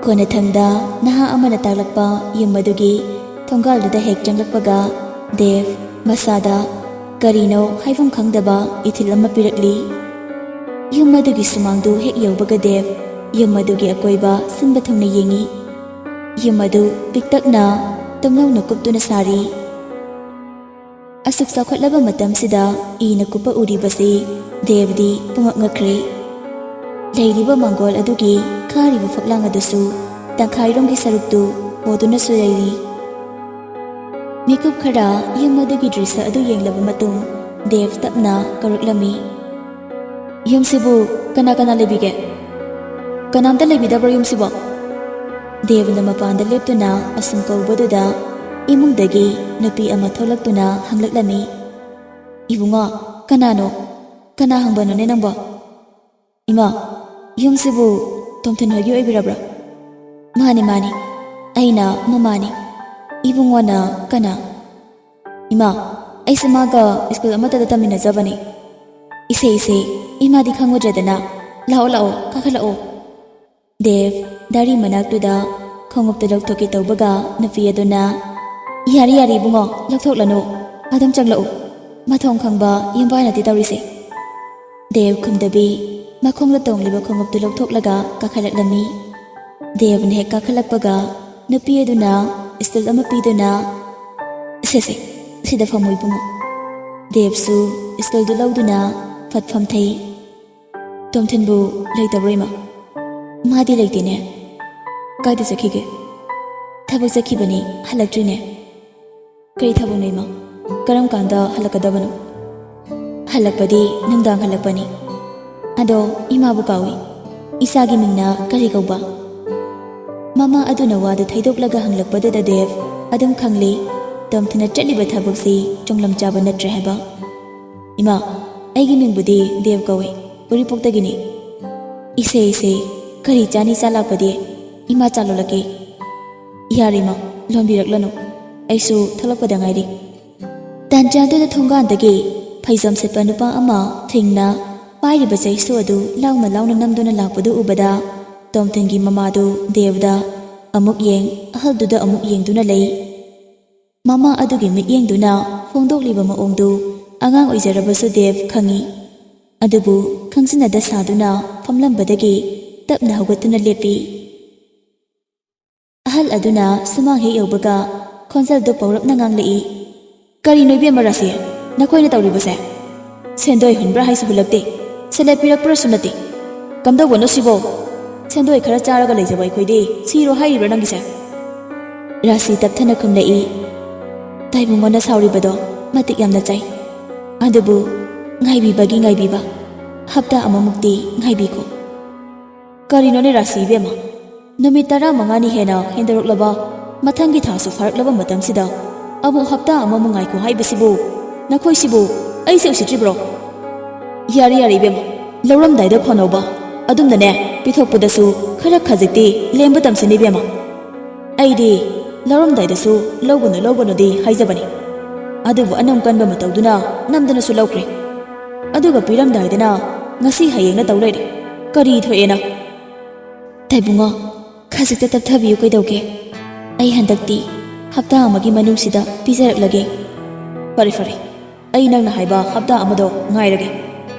ꯀꯣꯟꯅꯊꯪꯗ ꯅꯍꯥ ꯑꯃꯅ ꯇꯥꯛꯂꯛꯄ ꯌꯨꯝ ꯑꯗꯨꯒꯤ ꯊꯣꯡꯒꯥꯜꯗꯨꯗ ꯍꯦꯛ ꯆꯪꯂꯛꯄꯒ ꯗꯦꯕ ꯃꯁꯥꯗ ꯀꯔꯤꯅꯣ ꯍꯥꯏꯐꯝ ꯈꯪꯗꯕ ꯏꯊꯤꯜ ꯑꯃ ꯄꯤꯔꯛꯂꯤ꯫ ꯌꯨꯝ ꯑꯗꯨꯒꯤ ꯁꯨꯃꯥꯡꯗꯨ ꯍꯦꯛ ꯌꯧꯕꯒ ꯗꯦꯕ ꯌꯨꯝ ꯑꯗꯨꯒꯤ ꯑꯀꯣꯏꯕ ꯁꯤꯟꯕ ꯊꯨꯡꯅ ꯌꯦꯡꯏ꯫ ꯌꯨꯝ ꯑꯗꯨ ꯄꯤꯛꯇꯛꯅ ꯇꯨꯝꯅꯧꯅ ꯀꯨꯞꯇꯨꯅ ꯁꯥꯔꯤ꯫ ꯑꯁꯨꯛ ꯆꯥꯎꯈꯠꯂꯕ ꯃꯇꯝꯁꯤꯗ ꯏꯅ ꯀꯨꯞꯄ ꯎꯔꯤꯕꯁꯤ ꯗꯦꯕꯗꯤ ꯄꯨꯡꯉꯛ ꯉꯛꯈ꯭ꯔꯦ꯫ ꯂꯩꯔꯤꯕ ꯃꯥꯡꯒꯣꯜ ꯑꯗꯨꯒꯤ ꯈꯥꯔꯤꯕ ꯐꯛꯂꯥꯡ ꯑꯗꯨꯁꯨ ꯇꯪꯈꯥꯏꯔꯣꯝꯒꯤ ꯁꯔꯨꯛꯇꯨ ꯍꯣꯗꯨꯅꯁꯨ ꯂꯩꯔꯤ꯫ ꯃꯤꯀꯨꯞ ꯈꯔ ꯌꯨꯝ ꯑꯗꯨꯒꯤ ꯗ꯭ꯔꯤꯁ꯭ꯌ ꯑꯗꯨ ꯌꯦꯡꯂꯕ ꯃꯇꯨꯡ ꯗꯦꯕ ꯇꯞꯅ ꯀꯧꯔꯛꯂꯝꯃꯤ꯫ "ꯌꯨꯝꯁꯤꯕꯨ ꯀꯅꯥ ꯀꯅꯥ ꯂꯩꯕꯤꯒꯦ? ꯀꯅꯥꯝꯇ ꯂꯩꯕꯤꯗꯕ꯭ꯔꯣ ꯌꯨꯝꯁꯤꯕꯣ?" ꯗꯦꯕꯅ ꯃꯄꯥꯟꯗ ꯂꯦꯞꯇꯨꯅ ꯑꯁꯨꯝ ꯀꯧꯕꯗꯨꯗ ꯏꯃꯨꯡꯗꯒꯤ ꯅꯨꯄꯤ ꯑꯃ ꯊꯣꯛꯂꯛꯇꯨꯅ ꯍꯪꯂꯛꯂꯝꯃꯤ꯫ "ꯏꯕꯨꯡꯉꯣ, ꯀꯅꯥꯅꯣ? ꯀꯅꯥ ꯍꯪꯕꯅꯣꯅꯦ ꯅꯪꯕꯣ?" "ꯏꯃꯥ, ꯌꯨꯝꯁꯤꯕꯨ ꯇꯣꯝꯊꯤꯟ ꯍꯣꯏꯒꯤ ꯑꯣꯏꯕꯤꯔꯕ꯭ꯔꯥ?" "ꯃꯥꯅꯤ, ꯃꯥꯅꯤ, ꯑꯩꯅ ꯃꯃꯥꯅꯤ꯫ ꯏꯕꯨꯡꯉꯣꯅ ꯀꯅꯥ?" "ꯏꯃꯥ, ꯑꯩꯁꯨ ꯃꯥꯒ ꯁ꯭ꯀꯨꯜ ꯑꯃꯠꯇꯗ ꯇꯝꯃꯤꯟꯅꯖꯕꯅꯤ꯫" "ꯏꯁꯦ, ꯏꯁꯦ, ꯏꯃꯥꯗꯤ ꯈꯪꯉꯨꯗ꯭ꯔꯦꯗꯅ꯫ ꯂꯥꯛꯑꯣ, ꯂꯥꯛꯑꯣ, ꯀꯥꯈꯠꯂꯛꯑꯣ꯫" ꯗꯦꯕ ꯗꯥꯔꯤ ꯃꯅꯥꯛꯇꯨꯗ ꯈꯣꯡꯎꯞꯇꯨ ꯂꯧꯊꯣꯛꯀꯦ ꯇꯧꯕꯒ ꯅꯨꯄꯤ ꯑꯗꯨꯅ, "ꯌꯥꯔꯦ, ꯌꯥꯔꯦ ꯏꯕꯨꯡꯉꯣ, ꯂꯧꯊꯣꯛꯂꯅꯨ꯫ ꯑꯗꯨꯝ ꯆꯪꯂꯛꯎ꯫ ꯃꯊꯣꯡ ꯈꯪꯕ ꯌꯨꯝꯕꯥꯟ ꯅꯠꯇꯦ ꯇꯧꯔꯤꯁꯦ꯫" ꯗꯦꯕ ꯈꯨꯝꯗꯕꯤ ꯃꯈꯣꯡꯗ ꯇꯣꯡꯂꯤꯕ ꯈꯣꯡꯎꯞꯇꯨ ꯂꯧꯊꯣꯛꯂꯒ ꯀꯥꯈꯠꯂꯛꯂꯝꯃꯤ꯫ ꯗꯦꯕꯅ ꯍꯦꯛ ꯀꯥꯈꯠꯂꯛꯄꯒ ꯅꯨꯄꯤ ꯑꯗꯨꯅ ꯁ꯭ꯇꯨꯜ ꯑꯃ ꯄꯤꯗꯨꯅ, "ꯁꯦ, ꯁꯦ, ꯁꯤꯗ ꯐꯝꯃꯨ ꯏꯕꯨꯡꯉꯣ꯫" ꯗꯦꯕꯁꯨ ꯁ꯭ꯇꯨꯜꯗꯨ ꯂꯧꯗꯨꯅ ꯐꯠ ꯐꯝꯊꯩ꯫ "ꯇꯣꯝꯊꯤꯟꯕꯨ ꯂꯩꯇꯕ꯭ꯔꯣ ꯏꯃꯥ?" "ꯃꯥꯗꯤ ꯂꯩꯇꯦꯅꯦ꯫" "ꯀꯥꯏꯗ ꯆꯠꯈꯤꯒꯦ?" "ꯊꯕꯛ ꯆꯠꯈꯤꯕꯅꯤ, ꯍꯜꯂꯛꯇ꯭ꯔꯤꯅꯦ꯫" "ꯀꯔꯤ ꯊꯕꯛꯅꯣ ꯏꯃꯥ? ꯀꯔꯝ ꯀꯥꯟꯗ ꯍꯜꯂꯛꯀꯗꯕꯅꯣ?" "ꯍꯜꯂꯛꯄꯗꯤ ꯅꯨꯡꯗꯥꯡ ꯍꯜꯂꯛꯄꯅꯤ꯫ ꯑꯗꯣ ꯏꯃꯥꯕꯨ ꯀꯥꯎꯏ꯫ ꯏꯆꯥꯒꯤ ꯃꯤꯡꯅ ꯀꯔꯤ ꯀꯧꯕ? ꯃꯃꯥ ꯑꯗꯨꯅ ꯋꯥꯗꯨ ꯊꯩꯗꯣꯛꯂꯒ ꯍꯪꯂꯛꯄꯗꯨꯗ ꯗꯦꯕ ꯑꯗꯨꯝ ꯈꯪꯂꯦ, ꯇꯣꯝꯊꯤꯟꯅ ꯆꯠꯂꯤꯕ ꯊꯕꯛꯁꯤ ꯆꯣꯡꯂꯝ ꯆꯥꯕ ꯅꯠꯇ꯭ꯔꯦ ꯍꯥꯏꯕ꯫ "ꯏꯃꯥ, ꯑꯩꯒꯤ ꯃꯤꯡꯕꯨꯗꯤ ꯗꯦꯕ ꯀꯧꯏ, ꯎꯔꯤꯄꯣꯛꯇꯒꯤꯅꯤ꯫" "ꯏꯁꯦ, ꯏꯁꯦ, ꯀꯔꯤ ꯆꯥꯅꯤ ꯆꯥ ꯂꯥꯛꯄꯗꯤ? ꯏꯃꯥ ꯆꯥ ꯂꯣꯜꯂꯛꯀꯦ꯫" "ꯌꯥꯔꯦ ꯏꯃꯥ, ꯂꯣꯟꯕꯤꯔꯛꯂꯅꯨ, ꯑꯩꯁꯨ ꯊꯣꯛꯂꯛꯄꯗ ꯉꯥꯏꯔꯤ꯫" ꯇꯥꯟꯖꯥꯗꯨꯗ ꯊꯣꯡꯒꯥꯟꯗꯒꯤ ꯐꯩꯖꯣꯝ ꯁꯦꯠꯄ ꯅꯨꯄꯥ ꯑꯃ ꯊꯦꯡꯅ ꯄꯥꯏꯔꯤꯕ ꯆꯩꯁꯨ ꯑꯗꯨ ꯂꯥꯎꯅ ꯂꯥꯎꯅ ꯅꯝꯗꯨꯅ ꯂꯥꯛꯄꯗꯨ ꯎꯕꯗ ꯇꯣꯝꯊꯤꯟꯒꯤ ꯃꯃꯥꯗꯨ ꯗꯦꯕꯗ ꯑꯃꯨꯛ ꯌꯦꯡ, ꯑꯍꯜꯗꯨꯗ ꯑꯃꯨꯛ ꯌꯦꯡꯗꯨꯅ ꯂꯩ꯫ ꯃꯃꯥ ꯑꯗꯨꯒꯤ ꯃꯤꯠꯌꯦꯡꯗꯨꯅ ꯐꯣꯡꯗꯣꯛꯂꯤꯕ ꯃꯑꯣꯡꯗꯨ ꯑꯉꯥꯡ ꯑꯣꯏꯖꯔꯕꯁꯨ ꯗꯦꯕ ꯈꯪꯏ꯫ ꯑꯗꯨꯕꯨ ꯈꯪꯖꯤꯟꯅꯗ ꯁꯥꯗꯨꯅ ꯐꯝꯂꯝꯕꯗꯒꯤ ꯇꯞꯅ ꯍꯧꯒꯠꯇꯨꯅ ꯂꯦꯞꯄꯤ꯫ ꯑꯍꯜ ꯑꯗꯨꯅ ꯁꯨꯃꯥꯡ ꯍꯦꯛ ꯌꯧꯕꯒ ꯈꯣꯟꯖꯦꯜꯗꯨ ꯄꯧꯔꯞꯅ ꯉꯥꯡꯂꯛꯏ꯫ "ꯀꯔꯤꯅꯣ ꯏꯕꯦꯝꯃ ꯔꯥꯁꯤ, ꯅꯈꯣꯏꯅ ꯇꯧꯔꯤꯕꯁꯦ? ꯁꯦꯟꯗꯣꯏ ꯍꯨꯟꯕ꯭ꯔꯥ ꯍꯥꯏꯁꯨ ꯍꯨꯜꯂꯛꯇꯦ, ꯁꯦꯜꯂꯦꯞ ꯄꯤꯔꯛꯄ꯭ꯔꯥꯁꯨ ꯅꯠꯇꯦ꯫ ꯀꯝꯗꯧꯕꯅꯣ ꯁꯤꯕꯣ? ꯁꯦꯟꯗꯣꯏ ꯈꯔ ꯆꯥꯔꯒ ꯂꯩꯖꯕ ꯑꯩꯈꯣꯏꯗꯤ ꯁꯤꯔꯣ ꯍꯥꯏꯔꯤꯕ꯭ꯔꯥ ꯅꯪꯒꯤꯁꯦ?" ꯔꯥꯁꯤ ꯇꯞꯊꯅ ꯈꯨꯝꯂꯛꯏ꯫ "ꯇꯥꯏꯕꯨꯡꯉꯣꯅ ꯁꯥꯎꯔꯤꯕꯗꯣ ꯃꯇꯤꯛ ꯌꯥꯝꯅ ꯆꯥꯏ꯫ ꯑꯗꯨꯕꯨ ꯉꯥꯏꯕꯤꯕꯒꯤ ꯉꯥꯏꯕꯤꯕ, ꯍꯞꯇꯥ ꯑꯃꯃꯨꯛꯇꯤ ꯉꯥꯏꯕꯤꯈꯣ꯫" "ꯀꯔꯤꯅꯣꯅꯦ ꯔꯥꯁꯤ ꯏꯕꯦꯝꯃ? ꯅꯨꯃꯤꯠ ꯇꯔꯥꯃꯉꯥꯅꯤ ꯍꯦꯟꯅ ꯍꯦꯟꯗꯣꯔꯛꯂꯕ, ꯃꯊꯪꯒꯤ ꯊꯥꯁꯨ ꯐꯥꯔꯛꯂꯕ ꯃꯇꯝꯁꯤꯗ ꯑꯃꯨꯛ ꯍꯞꯇꯥ ꯑꯃꯃꯨꯛ ꯉꯥꯏꯈꯣ ꯍꯥꯏꯕꯁꯤꯕꯨ ꯅꯈꯣꯏꯁꯤꯕꯨ ꯑꯩꯁꯦ ꯎꯁꯤꯠꯇ꯭ꯔꯤꯕ꯭ꯔꯣ?" "ꯌꯥꯔꯦ, ꯌꯥꯔꯦ ꯏꯕꯦꯝꯃ, ꯂꯧꯔꯝꯗꯥꯏꯗ ꯈꯣꯟꯍꯧꯕ, ꯑꯗꯨꯝꯅꯅꯦ ꯄꯤꯊꯣꯛꯄꯗꯁꯨ ꯈꯔ ꯈꯖꯤꯛꯇꯤ ꯂꯦꯝꯕ ꯇꯝꯁꯤꯅꯦ ꯏꯕꯦꯝꯃ꯫ ꯑꯩꯗꯤ ꯂꯧꯔꯝꯗꯥꯏꯗꯁꯨ ꯂꯧꯒꯅꯨ ꯂꯧꯒꯅꯨꯗꯤ ꯍꯥꯏꯖꯕꯅꯤ, ꯑꯗꯨꯕꯨ ꯑꯅꯝ ꯀꯟꯕ ꯃꯇꯧꯗꯨꯅ ꯅꯝꯗꯅꯁꯨ ꯂꯧꯈ꯭ꯔꯦ꯫ ꯑꯗꯨꯒ ꯄꯤꯔꯝꯗꯥꯏꯗꯅ ꯉꯁꯤ ꯍꯌꯦꯡꯅ ꯇꯧ ꯂꯩꯔꯦ꯫ ꯀꯔꯤ ꯊꯣꯛꯑꯦꯅ?" "ꯇꯥꯏꯕꯨꯡꯉꯣ, ꯈꯖꯤꯛꯇ ꯇꯞꯊꯕꯤꯌꯨ ꯀꯩꯗꯧꯒꯦ? ꯑꯩ ꯍꯟꯗꯛꯇꯤ ꯍꯞꯇꯥ ꯑꯃꯒꯤ ꯃꯅꯨꯡꯁꯤꯗ ꯄꯤꯖꯔꯛꯂꯒꯦ꯫" "ꯐꯔꯦ, ꯐꯔꯦ, ꯑꯩ ꯅꯪꯅ ꯍꯥꯏꯕ ꯍꯞꯇꯥ ꯑꯃꯗꯣ ꯉꯥꯏꯔꯒꯦ꯫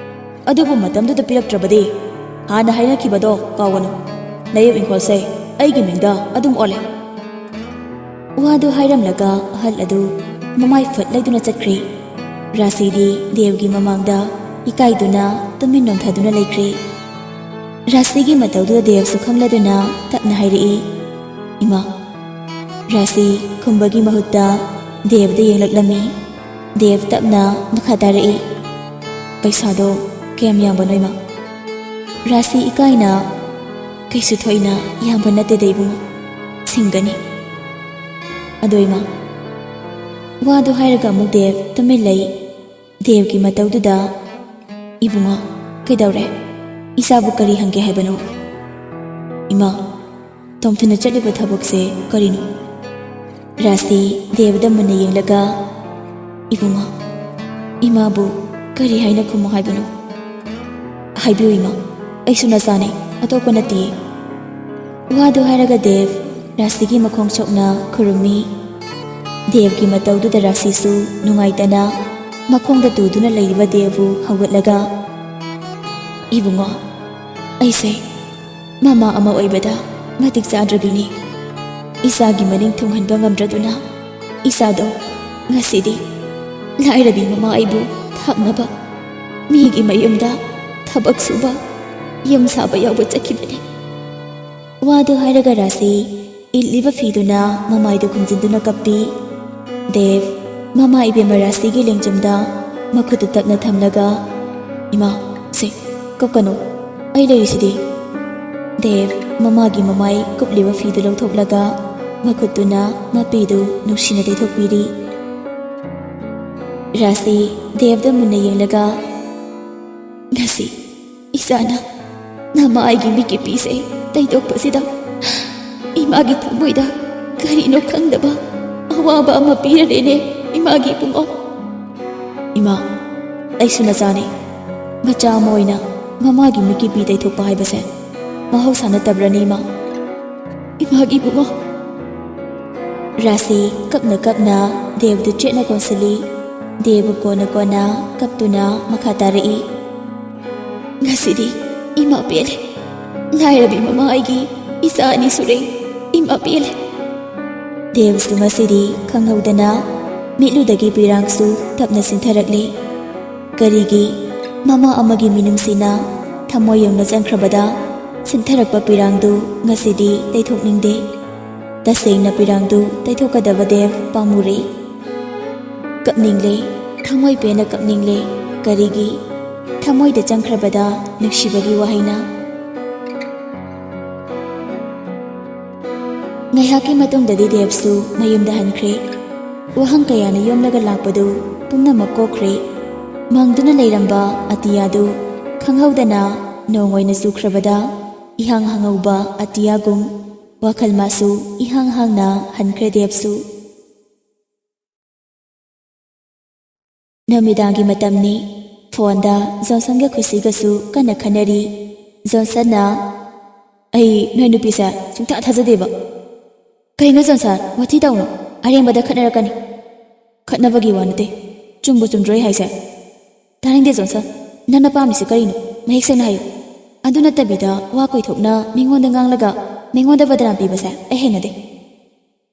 ꯑꯗꯨꯕꯨ ꯃꯇꯝꯗꯨꯗ ꯄꯤꯔꯛꯇ꯭ꯔꯕꯗꯤ ꯍꯥꯟꯅ ꯍꯥꯏꯅꯈꯤꯕꯗꯣ ꯀꯥꯎꯒꯅꯨ꯫ ꯂꯩꯌꯨ, ꯏꯪꯈꯣꯜꯁꯦ ꯑꯩꯒꯤ ꯃꯤꯡꯗ ꯑꯗꯨꯝ ꯑꯣꯜꯂꯦ꯫" ꯋꯥꯗꯨ ꯍꯥꯏꯔꯝꯂꯒ ꯑꯍꯜ ꯑꯗꯨ ꯃꯃꯥꯏ ꯐꯠ ꯂꯩꯗꯨꯅ ꯆꯠꯈ꯭ꯔꯦ꯫ ꯔꯥꯁꯤꯗꯤ ꯗꯦꯕꯒꯤ ꯃꯃꯥꯡꯗ ꯏꯀꯥꯏꯗꯨꯅ ꯇꯨꯃꯤꯟ ꯅꯣꯝꯊꯗꯨꯅ ꯂꯩꯈ꯭ꯔꯦ꯫ ꯔꯥꯁꯤꯒꯤ ꯃꯇꯧꯗꯨꯗ ꯗꯦꯕꯁꯨ ꯈꯪꯂꯗꯨꯅ ꯇꯞꯅ ꯍꯥꯏꯔꯛꯏ, "ꯏꯃꯥ꯫" ꯔꯥꯁꯤ ꯈꯨꯝꯕꯒꯤ ꯃꯍꯨꯠꯇ ꯗꯦꯕꯗ ꯌꯦꯡꯂꯛꯂꯝꯃꯤ꯫ ꯗꯦꯕ ꯇꯞꯅ ꯃꯈꯥ ꯇꯥꯔꯛꯏ, "ꯄꯩꯁꯥꯗꯣ ꯀꯌꯥꯝ ꯌꯥꯝꯕꯅꯣ, ꯏꯃꯥ?" ꯔꯥꯁꯤ ꯏꯀꯥꯏꯅ, "ꯀꯩꯁꯨ ꯊꯣꯏꯅ ꯌꯥꯝꯕ ꯅꯠꯇꯦꯗ ꯏꯕꯨꯡꯉꯣ, ꯁꯤꯡꯒꯅꯤ꯫ ꯑꯗꯣ ꯏꯃꯥ," ꯋꯥꯗꯣ ꯍꯥꯏꯔꯒ ꯑꯃꯨꯛ ꯗꯦꯕ ꯇꯨꯃꯤꯟ ꯂꯩ꯫ ꯗꯦꯕꯀꯤ ꯃꯇꯧꯗꯨꯗ, "ꯏꯕꯨꯡꯉꯣ, ꯀꯩꯗꯧꯔꯦ? ꯏꯆꯥꯕꯨ ꯀꯔꯤ ꯍꯪꯒꯦ ꯍꯥꯏꯕꯅꯣ?" "ꯏꯃꯥ, ꯇꯣꯝꯊꯤꯟꯅ ꯆꯠꯂꯤꯕ ꯊꯕꯛꯁꯦ ꯀꯔꯤꯅꯣ?" ꯔꯥꯁꯤ ꯗꯦꯕꯗ ꯃꯨꯟꯅ ꯌꯦꯡꯂꯒ, "ꯏꯕꯨꯡꯉꯣ, ꯏꯃꯥꯕꯨ ꯀꯔꯤ ꯍꯥꯏꯅ ꯈꯨꯝꯃꯣ ꯍꯥꯏꯕꯅꯣ? ꯍꯥꯏꯕꯤꯌꯨ ꯏꯃꯥ, ꯑꯩꯁꯨ ꯅꯆꯥꯅꯤ, ꯑꯇꯣꯞꯄ ꯅꯠꯇꯤꯌꯦ꯫" ꯋꯥꯗꯨ ꯍꯥꯏꯔꯒ ꯗꯦꯕ ꯔꯥꯁꯤꯒꯤ ꯃꯈꯣꯡ ꯁꯣꯛꯅ ꯈꯨꯔꯨꯝꯃꯤ꯫ ꯗꯦꯕꯀꯤ ꯃꯇꯧꯗꯨꯗ ꯔꯥꯁꯤꯁꯨ ꯅꯨꯡꯉꯥꯏꯇꯅ ꯃꯈꯣꯡꯗ ꯇꯨꯗꯨꯅ ꯂꯩꯔꯤꯕ ꯗꯦꯕꯕꯨ ꯍꯧꯒꯠꯂꯒ, "ꯏꯕꯨꯡꯉꯣ, ꯑꯩꯁꯦ ꯃꯃꯥ ꯑꯃ ꯑꯣꯏꯕꯗ ꯃꯇꯤꯛ ꯆꯥꯗ꯭ꯔꯕꯤꯅꯤ꯫ ꯏꯆꯥꯒꯤ ꯃꯅꯤꯡ ꯊꯨꯡꯍꯟꯕ ꯉꯝꯗ꯭ꯔꯗꯨꯅ ꯏꯆꯥꯗꯣ ꯉꯁꯤꯗꯤ ꯂꯥꯏꯔꯕꯤ ꯃꯃꯥ ꯑꯩꯕꯨ ꯊꯥꯛꯅꯕ ꯃꯤꯒꯤ ꯃꯌꯨꯝꯗ ꯊꯕꯛ ꯁꯨꯕ, ꯌꯨꯝ ꯁꯥꯕ ꯌꯥꯎꯕ ꯆꯠꯈꯤꯕꯅꯤ꯫" ꯋꯥꯗꯨ ꯍꯥꯏꯔꯒ ꯔꯥꯁꯤ ꯏꯠꯂꯤꯕ ꯐꯤꯗꯨꯅ ꯃꯃꯥꯏꯗꯨ ꯈꯨꯝꯖꯤꯟꯗꯨꯅ ꯀꯞꯄꯤ꯫ ꯗꯦꯕ, ꯃꯃꯥ ꯏꯕꯦꯝꯃ ꯔꯥꯁꯤꯒꯤ ꯂꯦꯡꯖꯨꯝꯗ ꯃꯈꯨꯠꯇꯨ ꯇꯞꯅ ꯊꯝꯂꯒ, "ꯏꯃꯥ, ꯁꯦ, ꯀꯞꯀꯅꯨ, ꯑꯩ ꯂꯩꯔꯤꯁꯤꯗꯤ꯫" ꯗꯦꯕ, ꯃꯃꯥꯒꯤ ꯃꯃꯥꯏ ꯀꯨꯞꯂꯤꯕ ꯐꯤꯗꯨ ꯂꯧꯊꯣꯛꯂꯒ ꯃꯈꯨꯠꯇꯨꯅ ꯃꯄꯤꯗꯨ ꯅꯨꯡꯁꯤꯅ ꯇꯩꯊꯣꯛꯄꯤꯔꯤ꯫ ꯔꯥꯁꯤ, ꯗꯦꯕꯗ ꯃꯨꯟꯅ ꯌꯦꯡꯂꯒ, "ꯉꯁꯤ ꯏꯆꯥꯅ ꯅꯃꯥ ꯑꯩꯒꯤ ꯃꯤꯠꯀꯤ ꯄꯤꯁꯦ ꯇꯩꯊꯣꯛꯄꯁꯤꯗ ꯏꯃꯥꯒꯤ ꯊꯃꯣꯏꯗ ꯀꯔꯤꯅꯣ ꯈꯪꯗꯕ ꯑꯋꯥꯕ ꯑꯃ ꯄꯤꯔꯔꯦꯅꯦ, ꯏꯃꯥꯒꯤ ꯏꯕꯨꯡꯉꯣ꯫" "ꯏꯃꯥ, ꯑꯩꯁꯨ ꯅꯆꯥꯅꯤ꯫ ꯃꯆꯥ ꯑꯃ ꯑꯣꯏꯅ ꯃꯃꯥꯒꯤ ꯃꯤꯠꯀꯤ ꯄꯤ ꯇꯩꯊꯣꯛꯄ ꯍꯥꯏꯕꯁꯦ ꯃꯍꯧꯁꯥ ꯅꯠꯇꯕ꯭ꯔꯅꯦ, ꯏꯃꯥ?" "ꯏꯃꯥꯒꯤ ꯏꯕꯨꯡꯉꯣ꯫" ꯔꯥꯁꯤ ꯀꯞꯅ ꯀꯞꯅ ꯗꯦꯕꯗꯨ ꯆꯦꯠꯅ ꯀꯣꯟꯁꯤꯜꯂꯤ꯫ ꯗꯦꯕ ꯀꯣꯟꯅ ꯀꯣꯟꯅ ꯀꯞꯇꯨꯅ ꯃꯈꯥ ꯇꯥꯔꯛꯏ꯫ "ꯉꯁꯤꯗꯤ ꯏꯃꯥ ꯄꯦꯜꯂꯦ꯫ ꯂꯥꯏꯔꯕꯤ ꯃꯃꯥ ꯑꯩꯒꯤ ꯏꯆꯥ ꯑꯅꯤ ꯁꯨꯔꯦ꯫ ꯏꯃꯥ ꯄꯦꯜꯂꯦ꯫" ꯗꯦꯕꯁꯨ ꯉꯁꯤꯗꯤ ꯈꯪꯍꯧꯗꯅ ꯃꯤꯠꯂꯨꯗꯒꯤ ꯄꯤꯔꯥꯡꯁꯨ ꯇꯞꯅ ꯆꯤꯟꯊꯔꯛꯂꯤ꯫ ꯀꯔꯤꯒꯤ ꯃꯃꯥ ꯑꯃꯒꯤ ꯃꯤꯅꯨꯡꯁꯤꯅ ꯊꯃꯣꯏ ꯌꯧꯅ ꯆꯪꯈ꯭ꯔꯕꯗ ꯆꯤꯟꯊꯔꯛꯄ ꯄꯤꯔꯥꯡꯗꯨ ꯉꯁꯤꯗꯤ ꯇꯩꯊꯣꯛꯅꯤꯡꯗꯦ꯫ ꯇꯁꯦꯡꯅ ꯄꯤꯔꯥꯡꯗꯨ ꯇꯩꯊꯣꯛꯀꯗꯕ ꯗꯦꯕ ꯄꯥꯝꯃꯨꯔꯦ꯫ "ꯀꯞꯅꯤꯡꯂꯦ, ꯊꯃꯣꯏ ꯄꯦꯟꯅ ꯀꯞꯅꯤꯡꯂꯦ꯫ ꯀꯔꯤꯒꯤ? ꯊꯃꯣꯏꯗ ꯆꯪꯈ꯭ꯔꯕꯗ ꯅꯨꯡꯁꯤꯕꯒꯤ ꯋꯥꯍꯩꯅ꯫ ꯉꯥꯏꯍꯥꯛꯀꯤ ꯃꯇꯨꯡꯗꯗꯤ ꯗꯦꯕꯁꯨ ꯃꯌꯨꯝꯗ ꯍꯟꯈ꯭ꯔꯦ꯫ ꯋꯥꯍꯪ ꯀꯌꯥꯅ ꯌꯣꯝꯂꯒ ꯂꯥꯛꯄꯗꯨ ꯄꯨꯝꯅꯃꯛ ꯀꯣꯛꯈ꯭ꯔꯦ꯫ ꯃꯪꯗꯨꯅ ꯂꯩꯔꯝꯕ ꯑꯇꯤꯌꯥꯗꯨ ꯈꯪꯍꯧꯗꯅ ꯅꯣꯡ ꯑꯣꯏꯅ ꯆꯨꯈ꯭ꯔꯕꯗ, ꯏꯍꯥꯡ ꯍꯥꯡꯍꯧꯕ ꯑꯇꯤꯌꯥꯒꯨꯝ ꯋꯥꯈꯜ ꯃꯥꯁꯨ ꯏꯍꯥꯡ ꯍꯥꯡꯅ ꯍꯟꯈ꯭ꯔꯦ ꯗꯦꯕꯁꯨ꯫ ꯅꯨꯃꯤꯗꯥꯡꯒꯤ ꯃꯇꯝꯅꯤ꯫ ꯐꯣꯟꯗ ꯖꯣꯟꯁꯟꯒ ꯈꯨꯁꯤꯒꯁꯨ ꯀꯟꯅ ꯈꯟꯅꯔꯤ꯫ ꯖꯣꯟꯁꯟꯅ, "ꯑꯩ ꯅꯣꯏ ꯅꯨꯄꯤꯁꯦ ꯁꯨꯡꯊꯥ ꯊꯥꯖꯗꯦꯕ꯫ ꯀꯩꯅꯣ ꯖꯣꯟꯁꯟ, ꯋꯥꯊꯤ ꯇꯧꯅꯨ꯫ ꯑꯔꯦꯝꯕꯗ ꯈꯠꯅꯔꯛꯀꯅꯤ꯫" "ꯈꯠꯅꯕꯒꯤ ꯋꯥ ꯅꯠꯇꯦ꯫ ꯆꯨꯝꯕꯨ ꯆꯨꯝꯗ꯭ꯔꯣ ꯑꯩ ꯍꯥꯏꯁꯦ?" "ꯇꯥꯅꯤꯡꯗꯦ ꯖꯣꯟꯁꯟ꯫ ꯅꯪꯅ ꯄꯥꯝꯃꯤꯁꯦ ꯀꯔꯤꯅꯣ? ꯃꯌꯦꯛ ꯁꯦꯡꯅ ꯍꯥꯏꯌꯨ꯫ ꯑꯗꯨ ꯅꯠꯇꯕꯤꯗ ꯋꯥ ꯀꯣꯏꯊꯣꯛꯅ ꯃꯤꯉꯣꯟꯗ ꯉꯥꯡꯂꯒ ꯃꯤꯉꯣꯟꯗ ꯕꯗꯅꯥꯝ ꯄꯤꯕꯁꯦ ꯑꯩ ꯍꯩꯅꯗꯦ꯫"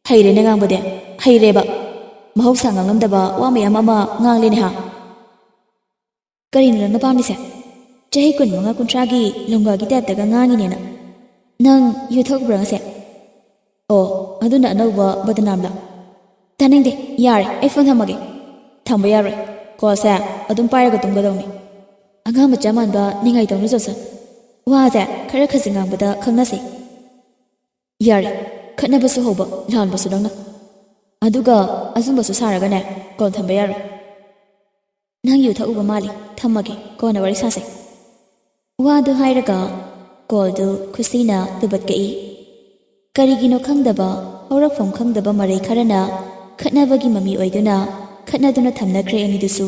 "ꯍꯩꯔꯦꯅꯦ ꯉꯥꯡꯕꯗꯤ꯫ ꯍꯩꯔꯦꯕ꯫ ꯃꯍꯧꯁꯥ ꯉꯥꯡꯂꯝꯗꯕ ꯋꯥ ꯃꯌꯥꯝ ꯑꯃ ꯉꯥꯡꯂꯦꯅꯦ ꯍꯥ?" "ꯀꯔꯤꯅꯣ ꯅꯪꯅ ꯄꯥꯝꯃꯤꯁꯦ? ꯆꯍꯤ ꯀꯨꯟꯃꯉꯥ ꯀꯨꯟꯊ꯭ꯔꯥꯒꯤ ꯂꯣꯡꯒꯥꯒꯤ ꯇꯥꯏꯞꯇꯒ ꯉꯥꯡꯉꯤꯅꯦꯅ꯫ ꯅꯪ ꯌꯨ ꯊꯛꯎꯕ꯭ꯔꯥ ꯉꯁꯤ?" "ꯑꯣ, ꯑꯗꯨꯅ ꯑꯅꯧꯕ ꯕꯗꯅꯥꯝꯂꯥ?" "ꯇꯥꯅꯤꯡꯗꯦ, ꯌꯥꯔꯦ, ꯑꯩ ꯐꯣꯟ ꯊꯝꯃꯒꯦ꯫" "ꯊꯝꯕ ꯌꯥꯔꯣꯏ꯫ ꯀꯣꯜꯁꯦ ꯑꯗꯨꯝ ꯄꯥꯏꯔꯒ ꯇꯨꯝꯒꯗꯧꯅꯤ꯫" "ꯑꯉꯥꯡ ꯃꯆꯥ ꯃꯥꯟꯕ ꯅꯤꯡꯉꯥꯏ ꯇꯧꯅꯨ ꯖꯣꯟꯁꯟ꯫ ꯋꯥꯁꯦ ꯈꯔ ꯈꯖꯤꯛ ꯉꯥꯡꯕꯗ ꯈꯪꯅꯁꯤ꯫" "ꯌꯥꯔꯦ, ꯈꯠꯅꯕꯁꯨ ꯍꯧꯕ, ꯂꯥꯟꯕꯁꯨ ꯅꯪꯅ꯫ ꯑꯗꯨꯒ ꯑꯆꯨꯝꯕꯁꯨ ꯁꯥꯔꯒꯅꯦ, ꯀꯣꯜ ꯊꯝꯕ ꯌꯥꯔꯣꯏ꯫" "ꯅꯪ ꯌꯨ ꯊꯛꯎꯕ ꯃꯥꯜꯂꯤ, ꯊꯝꯃꯒꯦ, ꯀꯣꯟꯅ ꯋꯥꯔꯤ ꯁꯥꯁꯦ꯫" ꯋꯥꯗꯨ ꯍꯥꯏꯔꯒ ꯀꯣꯜꯗꯨ ꯈꯨꯁꯤꯅ ꯇꯨꯕꯠ ꯀꯛꯏ꯫ ꯀꯔꯤꯒꯤꯅꯣ ꯈꯪꯗꯕ, ꯍꯧꯔꯛꯐꯝ ꯈꯪꯗꯕ ꯃꯔꯩ ꯈꯔꯅ ꯈꯠꯅꯕꯒꯤ ꯃꯃꯤ ꯑꯣꯏꯗꯨꯅ ꯈꯠꯅꯗꯨꯅ ꯊꯝꯅꯈ꯭ꯔꯦ ꯑꯅꯤꯗꯨꯁꯨ꯫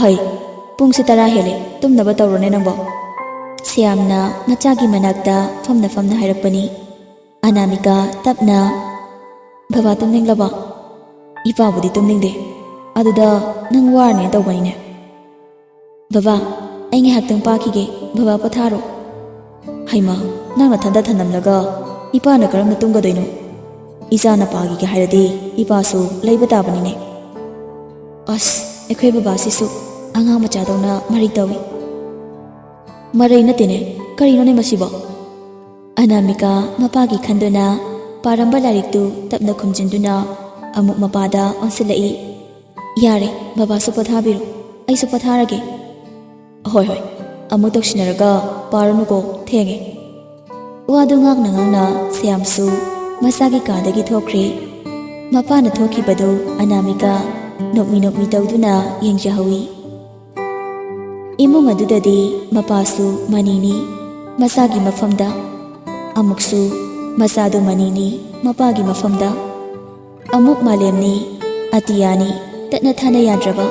"ꯍꯩ, ꯄꯨꯡꯁꯦ ꯇꯔꯥ ꯍꯦꯜꯂꯦ, ꯇꯨꯝꯅꯕ ꯇꯧꯔꯣꯅꯦ ꯅꯪꯕꯣ꯫" ꯁ꯭ꯌꯥꯝꯅ ꯃꯆꯥꯒꯤ ꯃꯅꯥꯛꯇ ꯐꯝꯅ ꯐꯝꯅ ꯍꯥꯏꯔꯛꯄꯅꯤ꯫ ꯑꯅꯥꯃꯤꯀꯥ ꯇꯞꯅ, "ꯕꯕꯥ ꯇꯨꯝꯅꯤꯡꯂꯕꯣ?" "ꯏꯄꯥꯕꯨꯗꯤ ꯇꯨꯝꯅꯤꯡꯗꯦ, ꯑꯗꯨꯗ ꯅꯪ ꯋꯥꯔꯅꯦ ꯇꯧꯕꯅꯤꯅꯦ꯫" "ꯕꯕꯥ, ꯑꯩ ꯉꯥꯏꯍꯥꯛꯇꯪ ꯄꯥꯈꯤꯒꯦ, ꯕꯕꯥ ꯄꯣꯊꯥꯔꯣ꯫" "ꯍꯩꯃꯥ, ꯅꯪ ꯅꯊꯟꯗ ꯊꯅꯝꯂꯒ ꯏꯄꯥꯅ ꯀꯔꯝꯅ ꯇꯨꯝꯒꯗꯣꯏꯅꯣ? ꯏꯆꯥꯅ ꯄꯥꯈꯤꯒꯦ ꯍꯥꯏꯔꯗꯤ ꯏꯄꯥꯁꯨ ꯂꯩꯕ ꯇꯥꯕꯅꯤꯅꯦ꯫" ꯑꯁ, ꯑꯩꯈꯣꯏ ꯕꯕꯥꯁꯤꯁꯨ ꯑꯉꯥꯡ ꯃꯆꯥꯗꯧꯅ ꯃꯔꯩ ꯇꯧꯏ꯫ "ꯃꯔꯩ ꯅꯠꯇꯦꯅꯦ, ꯀꯔꯤꯅꯣꯅꯦ ꯃꯁꯤꯕꯣ?" ꯑꯅꯥꯃꯤꯀꯥ ꯃꯄꯥꯒꯤ ꯈꯟꯗꯨꯅ ꯄꯥꯔꯝꯕ ꯂꯥꯏꯔꯤꯛꯇꯨ ꯇꯞꯅ ꯈꯨꯝꯖꯤꯟꯗꯨꯅ ꯑꯃꯨꯛ ꯃꯄꯥꯗ ꯑꯣꯟꯁꯤꯜꯂꯛꯏ꯫ "ꯌꯥꯔꯦ, ꯕꯕꯥꯁꯨ ꯄꯣꯊꯥꯕꯤꯔꯣ꯫ ꯑꯩꯁꯨ ꯄꯣꯊꯥꯔꯒꯦ꯫ ꯍꯣꯏ, ꯍꯣꯏ, ꯑꯃꯨꯛ ꯇꯧꯁꯤꯟꯅꯔꯒ ꯄꯥꯔꯨꯅꯨꯀꯣ, ꯊꯦꯡꯉꯦ꯫ ꯋꯥꯗꯨ ꯉꯥꯡꯅ ꯉꯥꯡꯅ ꯁ꯭ꯌꯥꯝꯁꯨ ꯃꯁꯥꯒꯤ ꯀꯥꯗꯒꯤ ꯊꯣꯛꯈ꯭ꯔꯦ꯫ ꯃꯄꯥꯅ ꯊꯣꯛꯈꯤꯕꯗꯨ ꯑꯅꯥꯃꯤꯀꯥ ꯅꯣꯛꯃꯤ ꯅꯣꯛꯃꯤ ꯇꯧꯗꯨꯅ ꯌꯦꯡꯖꯍꯧꯏ꯫ ꯏꯃꯨꯡ ꯑꯗꯨꯗꯗꯤ ꯃꯄꯥꯁꯨ ꯃꯅꯤꯅꯤ, ꯃꯆꯥꯒꯤ ꯃꯐꯝꯗ꯫ ꯑꯃꯨꯛꯁꯨ ꯃꯆꯥꯗꯨ ꯃꯅꯤꯅꯤ, ꯃꯄꯥꯒꯤ ꯃꯐꯝꯗ꯫ ꯑꯃꯨꯛ ꯃꯥꯂꯦꯝꯅꯤ, ꯑꯇꯤꯌꯥꯅꯤ, ꯇꯠꯅ ꯊꯥꯅ ꯌꯥꯗ꯭ꯔꯕ꯫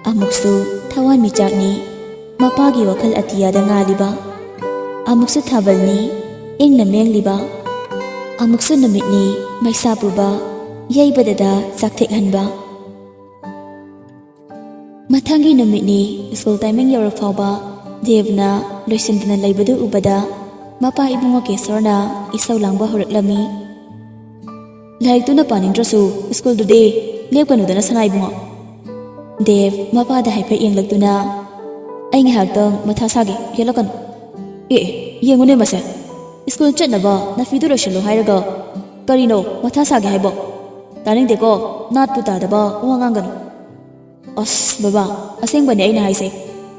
ꯑꯃꯨꯛꯁꯨ ꯊꯋꯥꯟꯃꯤꯆꯥꯛꯅꯤ, ꯃꯄꯥꯒꯤ ꯋꯥꯈꯜ ꯑꯇꯤꯌꯥꯗ ꯉꯥꯜꯂꯤꯕ꯫ ꯑꯃꯨꯛꯁꯨ ꯊꯥꯕꯜꯅꯤ, ꯏꯪꯅ ꯃꯦꯡꯂꯤꯕ꯫ ꯑꯃꯨꯛꯁꯨ ꯅꯨꯃꯤꯠꯅꯤ, ꯃꯩꯁꯥ ꯄꯨꯕ, ꯌꯩꯕꯗꯗ ꯆꯥꯛꯊꯦꯛꯍꯟꯕ꯫ ꯃꯊꯪꯒꯤ ꯅꯨꯃꯤꯠꯅꯤ, ꯁ꯭ꯀꯨꯜ ꯇꯥꯏꯃꯤꯡ ꯌꯧꯔ ꯐꯥꯎꯕ ꯗꯦꯕꯅ ꯂꯣꯏꯁꯤꯟꯗꯅ ꯂꯩꯕꯗꯨ ꯎꯕꯗ ꯃꯄꯥ ꯏꯕꯨꯡꯉꯣ ꯀꯦꯁꯣꯔꯅ ꯏꯁꯧ ꯂꯥꯡꯕ ꯍꯧꯔꯛꯂꯝꯃꯤ꯫ "ꯂꯥꯏꯔꯤꯛꯇꯨꯅ ꯄꯥꯅꯤꯡꯗ꯭ꯔꯁꯨ ꯁ꯭ꯀꯨꯜꯗꯨꯗꯤ ꯂꯦꯞꯀꯅꯨꯗꯅ, ꯁꯅꯥ ꯏꯕꯨꯡꯉꯣ꯫" ꯗꯦꯕ ꯃꯄꯥꯗ ꯍꯥꯏꯐꯦꯠ ꯌꯦꯡꯂꯛꯇꯨꯅ, "ꯑꯩ ꯉꯥꯏꯍꯥꯛꯇꯪ ꯃꯊꯥ ꯁꯥꯒꯦ, ꯌꯦꯠꯂꯛꯀꯅꯨ꯫" "ꯑꯦ, ꯑꯦ, ꯌꯦꯡꯉꯨꯅꯦ ꯃꯁꯦ, ꯁ꯭ꯀꯨꯜ ꯆꯠꯅꯕ ꯅꯐꯤꯗꯨ ꯂꯣꯏꯁꯤꯜꯂꯣ ꯍꯥꯏꯔꯒ ꯀꯔꯤꯅꯣ ꯃꯊꯥ ꯁꯥꯒꯦ ꯍꯥꯏꯕꯣ? ꯇꯥꯅꯤꯡꯗꯦꯀꯣ, ꯅꯥꯠꯄꯨ ꯇꯥꯗꯕ ꯋꯥ ꯉꯥꯡꯒꯅꯨ꯫" "ꯑꯁ ꯕꯕꯥ, ꯑꯁꯦꯡꯕꯅꯦ ꯑꯩꯅ ꯍꯥꯏꯁꯦ,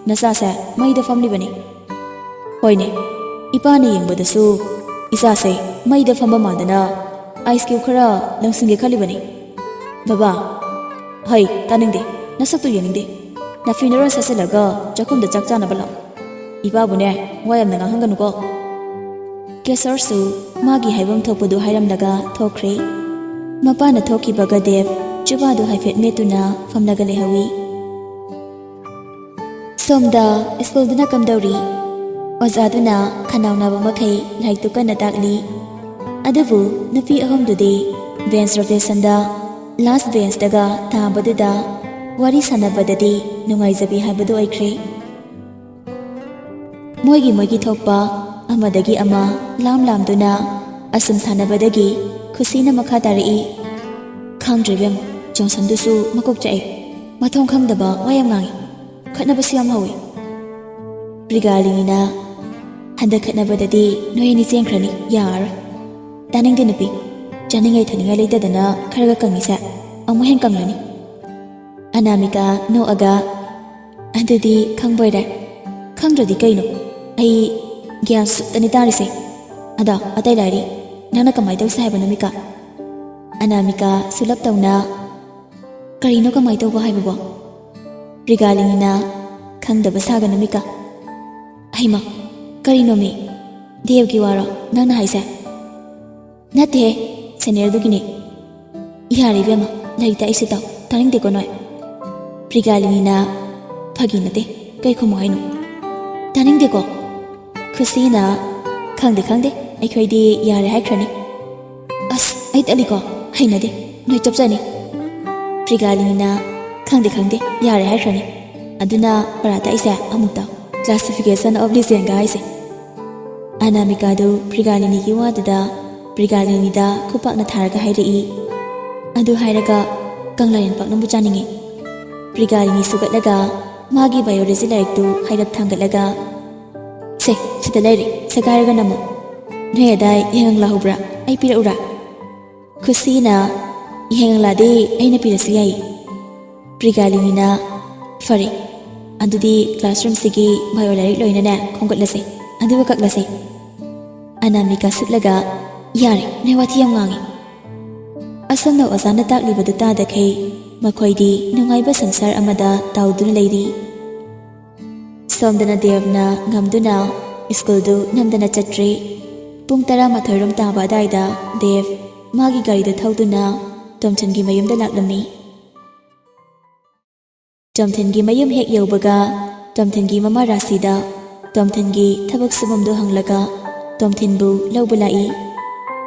ꯅꯆꯥꯁꯦ ꯃꯩꯗ ꯐꯝꯂꯤꯕꯅꯤ꯫" "ꯍꯣꯏꯅꯦ, ꯏꯄꯥꯅ ꯌꯦꯡꯕꯗꯁꯨ ꯏꯆꯥꯁꯦ ꯃꯩꯗ ꯐꯝꯕ ꯃꯥꯟꯗꯅ ꯑꯥꯏꯁ ꯀ꯭ꯌꯨꯕ ꯈꯔ ꯂꯪꯁꯤꯟꯒꯦ ꯈꯜꯂꯤꯕꯅꯤ꯫" "ꯕꯕꯥ, ꯍꯩ, ꯇꯥꯅꯤꯡꯗꯦ, ꯅꯁꯛꯇꯨ ꯌꯦꯡꯅꯤꯡꯗꯦ꯫ ꯅꯐꯤ ꯅꯔꯣꯟ ꯁꯠꯆꯜꯂꯒ ꯆꯥꯛꯈꯨꯝꯗ ꯆꯥꯛ ꯆꯥꯅꯕ ꯂꯥꯛꯑꯣ꯫ ꯏꯄꯥꯕꯨꯅꯦ ꯋꯥ ꯌꯥꯝꯅ ꯉꯥꯡꯍꯟꯒꯅꯨꯀꯣ꯫" ꯀꯦꯁꯔꯁꯨ ꯃꯥꯒꯤ ꯍꯥꯏꯐꯝ ꯊꯣꯛꯄꯗꯨ ꯍꯥꯏꯔꯝꯂꯒ ꯊꯣꯛꯈ꯭ꯔꯦ꯫ ꯃꯄꯥꯅ ꯊꯣꯛꯈꯤꯕꯒ ꯗꯦꯕ ꯆꯨꯕꯥꯗꯨ ꯍꯥꯏꯐꯦꯠ ꯃꯦꯠꯇꯨꯅ ꯐꯝꯂꯒ ꯂꯩꯍꯧꯏ꯫ ꯁꯣꯝꯗ ꯁ꯭ꯀꯨꯜꯗꯨꯅ ꯀꯝꯗꯧꯔꯤ? ꯑꯣꯖꯥꯗꯨꯅ ꯈꯅꯥꯎ ꯅꯥꯕ ꯃꯈꯩ ꯂꯥꯏꯔꯤꯛꯇꯨ ꯀꯟꯅ ꯇꯥꯛꯂꯤ꯫ ꯑꯗꯨꯕꯨ ꯅꯨꯄꯤ ꯑꯍꯨꯝꯗꯨꯗꯤ ꯕꯦꯟꯁ ꯔꯣꯇꯦꯁꯟꯗ ꯂꯥꯁ ꯕꯦꯟꯁꯇꯒ ꯊꯥꯕꯗꯨꯗ ꯋꯥꯔꯤ ꯁꯥꯟꯅꯕꯗꯗꯤ ꯅꯨꯡꯉꯥꯏꯖꯕꯤ ꯍꯥꯏꯕꯗꯨ ꯑꯣꯏꯈ꯭ꯔꯦ꯫ ꯃꯣꯏꯒꯤ ꯃꯣꯏꯒꯤ ꯊꯣꯛꯄ ꯑꯃꯗꯒꯤ ꯑꯃ ꯂꯥꯝ ꯂꯥꯝꯗꯨꯅ ꯑꯁꯨꯝ ꯁꯥꯟꯅꯕꯗꯒꯤ ꯈꯨꯁꯤꯅ ꯃꯈꯥ ꯇꯥꯔꯛꯏ꯫ "ꯈꯪꯗ꯭ꯔꯦ ꯏꯕꯦꯝꯃ, ꯖꯣꯟꯁꯟꯗꯨꯁꯨ ꯃꯀꯣꯛ ꯆꯥꯛꯑꯦ꯫ ꯃꯊꯣꯡ ꯈꯪꯗꯕ ꯋꯥ ꯌꯥꯝ ꯉꯥꯡꯉꯤ꯫ ꯈꯠꯅꯕꯁꯨ ꯌꯥꯝ ꯍꯧꯋꯤ꯫" ꯄ꯭ꯔꯤꯒꯥꯂꯤꯅꯤꯅ, "ꯍꯟꯗꯛ ꯈꯠꯅꯕꯗꯗꯤ ꯅꯣꯏ ꯑꯅꯤ ꯆꯦꯟꯈ꯭ꯔꯅꯤ, ꯌꯥꯔꯔꯣꯏ꯫" "ꯇꯥꯅꯤꯡꯗꯦ ꯅꯨꯄꯤ, ꯆꯥꯅꯤꯡꯉꯥꯏ ꯊꯛꯅꯤꯡꯉꯥꯏ ꯂꯩꯇꯗꯅ ꯈꯔꯒ ꯀꯪꯉꯤꯁꯦ ꯑꯃꯨꯛ ꯍꯦꯟ ꯀꯪꯂꯅꯤ꯫" ꯑꯅꯥꯃꯤꯀꯥ ꯅꯣꯛꯑꯒ, ꯑꯗꯨꯗꯤ ꯈꯪꯕꯣꯏꯔꯦ꯫ ꯈꯪꯗ꯭ꯔꯗꯤ ꯀꯩꯅꯣ? ꯑꯩ ꯒ꯭ꯌꯥꯟ ꯁꯨꯞꯇꯅꯤ ꯇꯥꯔꯤꯁꯦ꯫ ꯑꯗꯣ ꯑꯇꯩ ꯂꯥꯏꯔꯤ, ꯅꯪꯅ ꯀꯃꯥꯏꯅ ꯇꯧꯁꯦ ꯍꯥꯏꯕꯅꯣ, ꯃꯤꯀꯥ? ꯑꯅꯥꯃꯤꯀꯥ ꯁꯨꯂꯞ ꯇꯧꯅ, "ꯀꯔꯤꯅꯣ ꯀꯃꯥꯏꯅ ꯇꯧꯕ ꯍꯥꯏꯕꯕꯣ?" ꯄ꯭ꯔꯤꯒꯥꯂꯤꯅꯤꯅ, "ꯈꯪꯗꯕ ꯁꯥꯒꯅꯨ, ꯃꯤꯀꯥ꯫" "ꯑꯩꯃ, ꯀꯔꯤꯅꯣꯃꯤ? ꯗꯦꯕꯒꯤ ꯋꯥꯔꯣ ꯅꯪꯅ ꯍꯥꯏꯁꯦ?" "ꯅꯠꯇꯦꯍꯦ, ꯁꯦꯅꯤꯌꯔꯗꯨꯒꯤꯅꯦ꯫" "ꯌꯥꯔꯦ ꯏꯕꯦꯝꯃ, ꯂꯥꯏꯔꯤꯛꯇ ꯑꯩꯁꯦ ꯇꯧ, ꯇꯥꯅꯤꯡꯗꯦꯀꯣ ꯅꯣꯏ꯫" ꯄ꯭ꯔꯤꯒꯥꯂꯤꯅꯤꯅ, "ꯐꯥꯒꯤ ꯅꯠꯇꯦ, ꯀꯩ ꯈꯨꯝꯃꯣ ꯍꯥꯏꯅꯣ?" "ꯇꯥꯅꯤꯡꯗꯦꯀꯣ꯫" ꯈꯨꯁꯤꯅ, "ꯈꯪꯗꯦ ꯈꯪꯗꯦ, ꯑꯩꯈꯣꯏꯗꯤ ꯌꯥꯔꯦ ꯍꯥꯏꯈ꯭ꯔꯅꯤ꯫" "ꯑꯁ, ꯑꯩ ꯇꯠꯂꯤꯀꯣ, ꯍꯩꯅꯗꯦ, ꯅꯣꯏ ꯆꯞꯆꯅꯤ꯫" ꯄ꯭ꯔꯤꯒꯥꯂꯤꯅꯤꯅ, "ꯈꯪꯗꯦ ꯈꯪꯗꯦ, ꯌꯥꯔꯦ ꯍꯥꯏꯈ꯭ꯔꯅꯤ꯫ ꯑꯗꯨꯅ ꯄꯔꯥ ꯇꯥꯛꯏꯁꯦ ꯑꯃꯨꯛꯇ, classification of legendꯒ ꯍꯥꯏꯁꯦ꯫" ꯑꯅꯥꯃꯤꯀꯥꯗꯨ ꯄ꯭ꯔꯤꯒꯥꯂꯤꯅꯤꯒꯤ ꯋꯥꯗꯨꯗ ꯄ꯭ꯔꯤꯒꯥꯂꯤꯅꯤꯗ ꯈꯨꯄꯥꯛꯅ ꯊꯥꯔꯒ ꯍꯥꯏꯔꯛꯏ, "ꯑꯗꯨ ꯍꯥꯏꯔꯒ ꯀꯪꯂꯥꯌꯦꯟ ꯄꯥꯛꯅꯝꯕꯨ ꯆꯥꯅꯤꯡꯉꯤ꯫" ꯄ꯭ꯔꯤꯒꯥꯂꯤꯅꯤ ꯁꯨꯒꯠꯂꯒ ꯃꯥꯒꯤ ꯕꯥꯏꯑꯣꯂꯣꯖꯤ ꯂꯥꯏꯔꯤꯛꯇꯨ ꯍꯥꯏꯔꯞ ꯊꯥꯡꯒꯠꯂꯒ, "ꯁꯦ, ꯁꯤꯗ ꯂꯩꯔꯦ, ꯁꯦꯒꯥꯏꯔꯒ ꯅꯝꯃꯨ꯫ ꯅꯣꯏ ꯑꯗꯥꯏ ꯌꯥꯏꯉꯪꯂꯥ ꯍꯧꯕ꯭ꯔꯥ? ꯑꯩ ꯄꯤꯔꯛꯎꯔꯥ?" ꯈꯨꯁꯤꯅ, "ꯌꯥꯏꯉꯪꯂꯥꯗꯤ ꯑꯩꯅ ꯄꯤꯔꯁꯨ ꯌꯥꯏ꯫" ꯄ꯭ꯔꯤꯒꯥꯂꯤꯅꯤꯅ, "ꯐꯔꯦ, ꯑꯗꯨꯗꯤ ꯀ꯭ꯂꯥꯁꯔꯨꯝꯁꯤꯒꯤ ꯕꯥꯏꯑꯣ ꯂꯥꯏꯔꯤꯛ ꯂꯣꯏꯅꯅꯦ ꯈꯣꯝꯒꯠꯂꯁꯦ, ꯑꯗꯨꯒ ꯀꯛꯂꯁꯦ꯫" ꯑꯅꯥꯃꯤꯀꯥ ꯁꯤꯠꯂꯒ, "ꯌꯥꯔꯦ, ꯅꯣꯏ ꯋꯥꯊꯤ ꯌꯥꯝ ꯉꯥꯡꯉꯤ꯫" ꯑꯁꯣꯝꯅ ꯑꯣꯖꯥꯅ ꯇꯥꯛꯂꯤꯕꯗꯨ ꯇꯥꯗꯈꯩ ꯃꯈꯣꯏꯗꯤ ꯅꯨꯡꯉꯥꯏꯕ ꯁꯪꯁꯥꯔ ꯑꯃꯗ ꯇꯥꯎꯗꯨꯅ ꯂꯩꯔꯤ꯫ ꯁꯣꯝꯗꯅ ꯗꯦꯕꯅ ꯉꯝꯗꯨꯅ ꯁ꯭ꯀꯨꯜꯗꯨ ꯅꯝꯗꯅ ꯆꯠꯇ꯭ꯔꯦ꯫ ꯄꯨꯡ ꯇꯔꯥꯃꯥꯊꯣꯏ ꯔꯣꯝ ꯇꯥꯕ ꯑꯗꯥꯏꯗ ꯗꯦꯕ ꯃꯥꯒꯤ ꯒꯥꯔꯤꯗꯨ ꯊꯧꯗꯨꯅ ꯇꯣꯝꯊꯤꯟꯒꯤ ꯃꯌꯨꯝꯗ ꯂꯥꯛꯂꯝꯃꯤ꯫ ꯇꯣꯝꯊꯤꯟꯒꯤ ꯃꯌꯨꯝ ꯍꯦꯛ ꯌꯧꯕꯒ ꯇꯣꯝꯊꯤꯟꯒꯤ ꯃꯃꯥ ꯔꯥꯁꯤꯗ ꯇꯣꯝꯊꯤꯟꯒꯤ ꯊꯕꯛ ꯁꯨꯐꯝꯗꯨ ꯍꯪꯂꯒ ꯇꯣꯝꯊꯤꯟꯕꯨ ꯂꯧꯕ ꯂꯥꯛꯏ꯫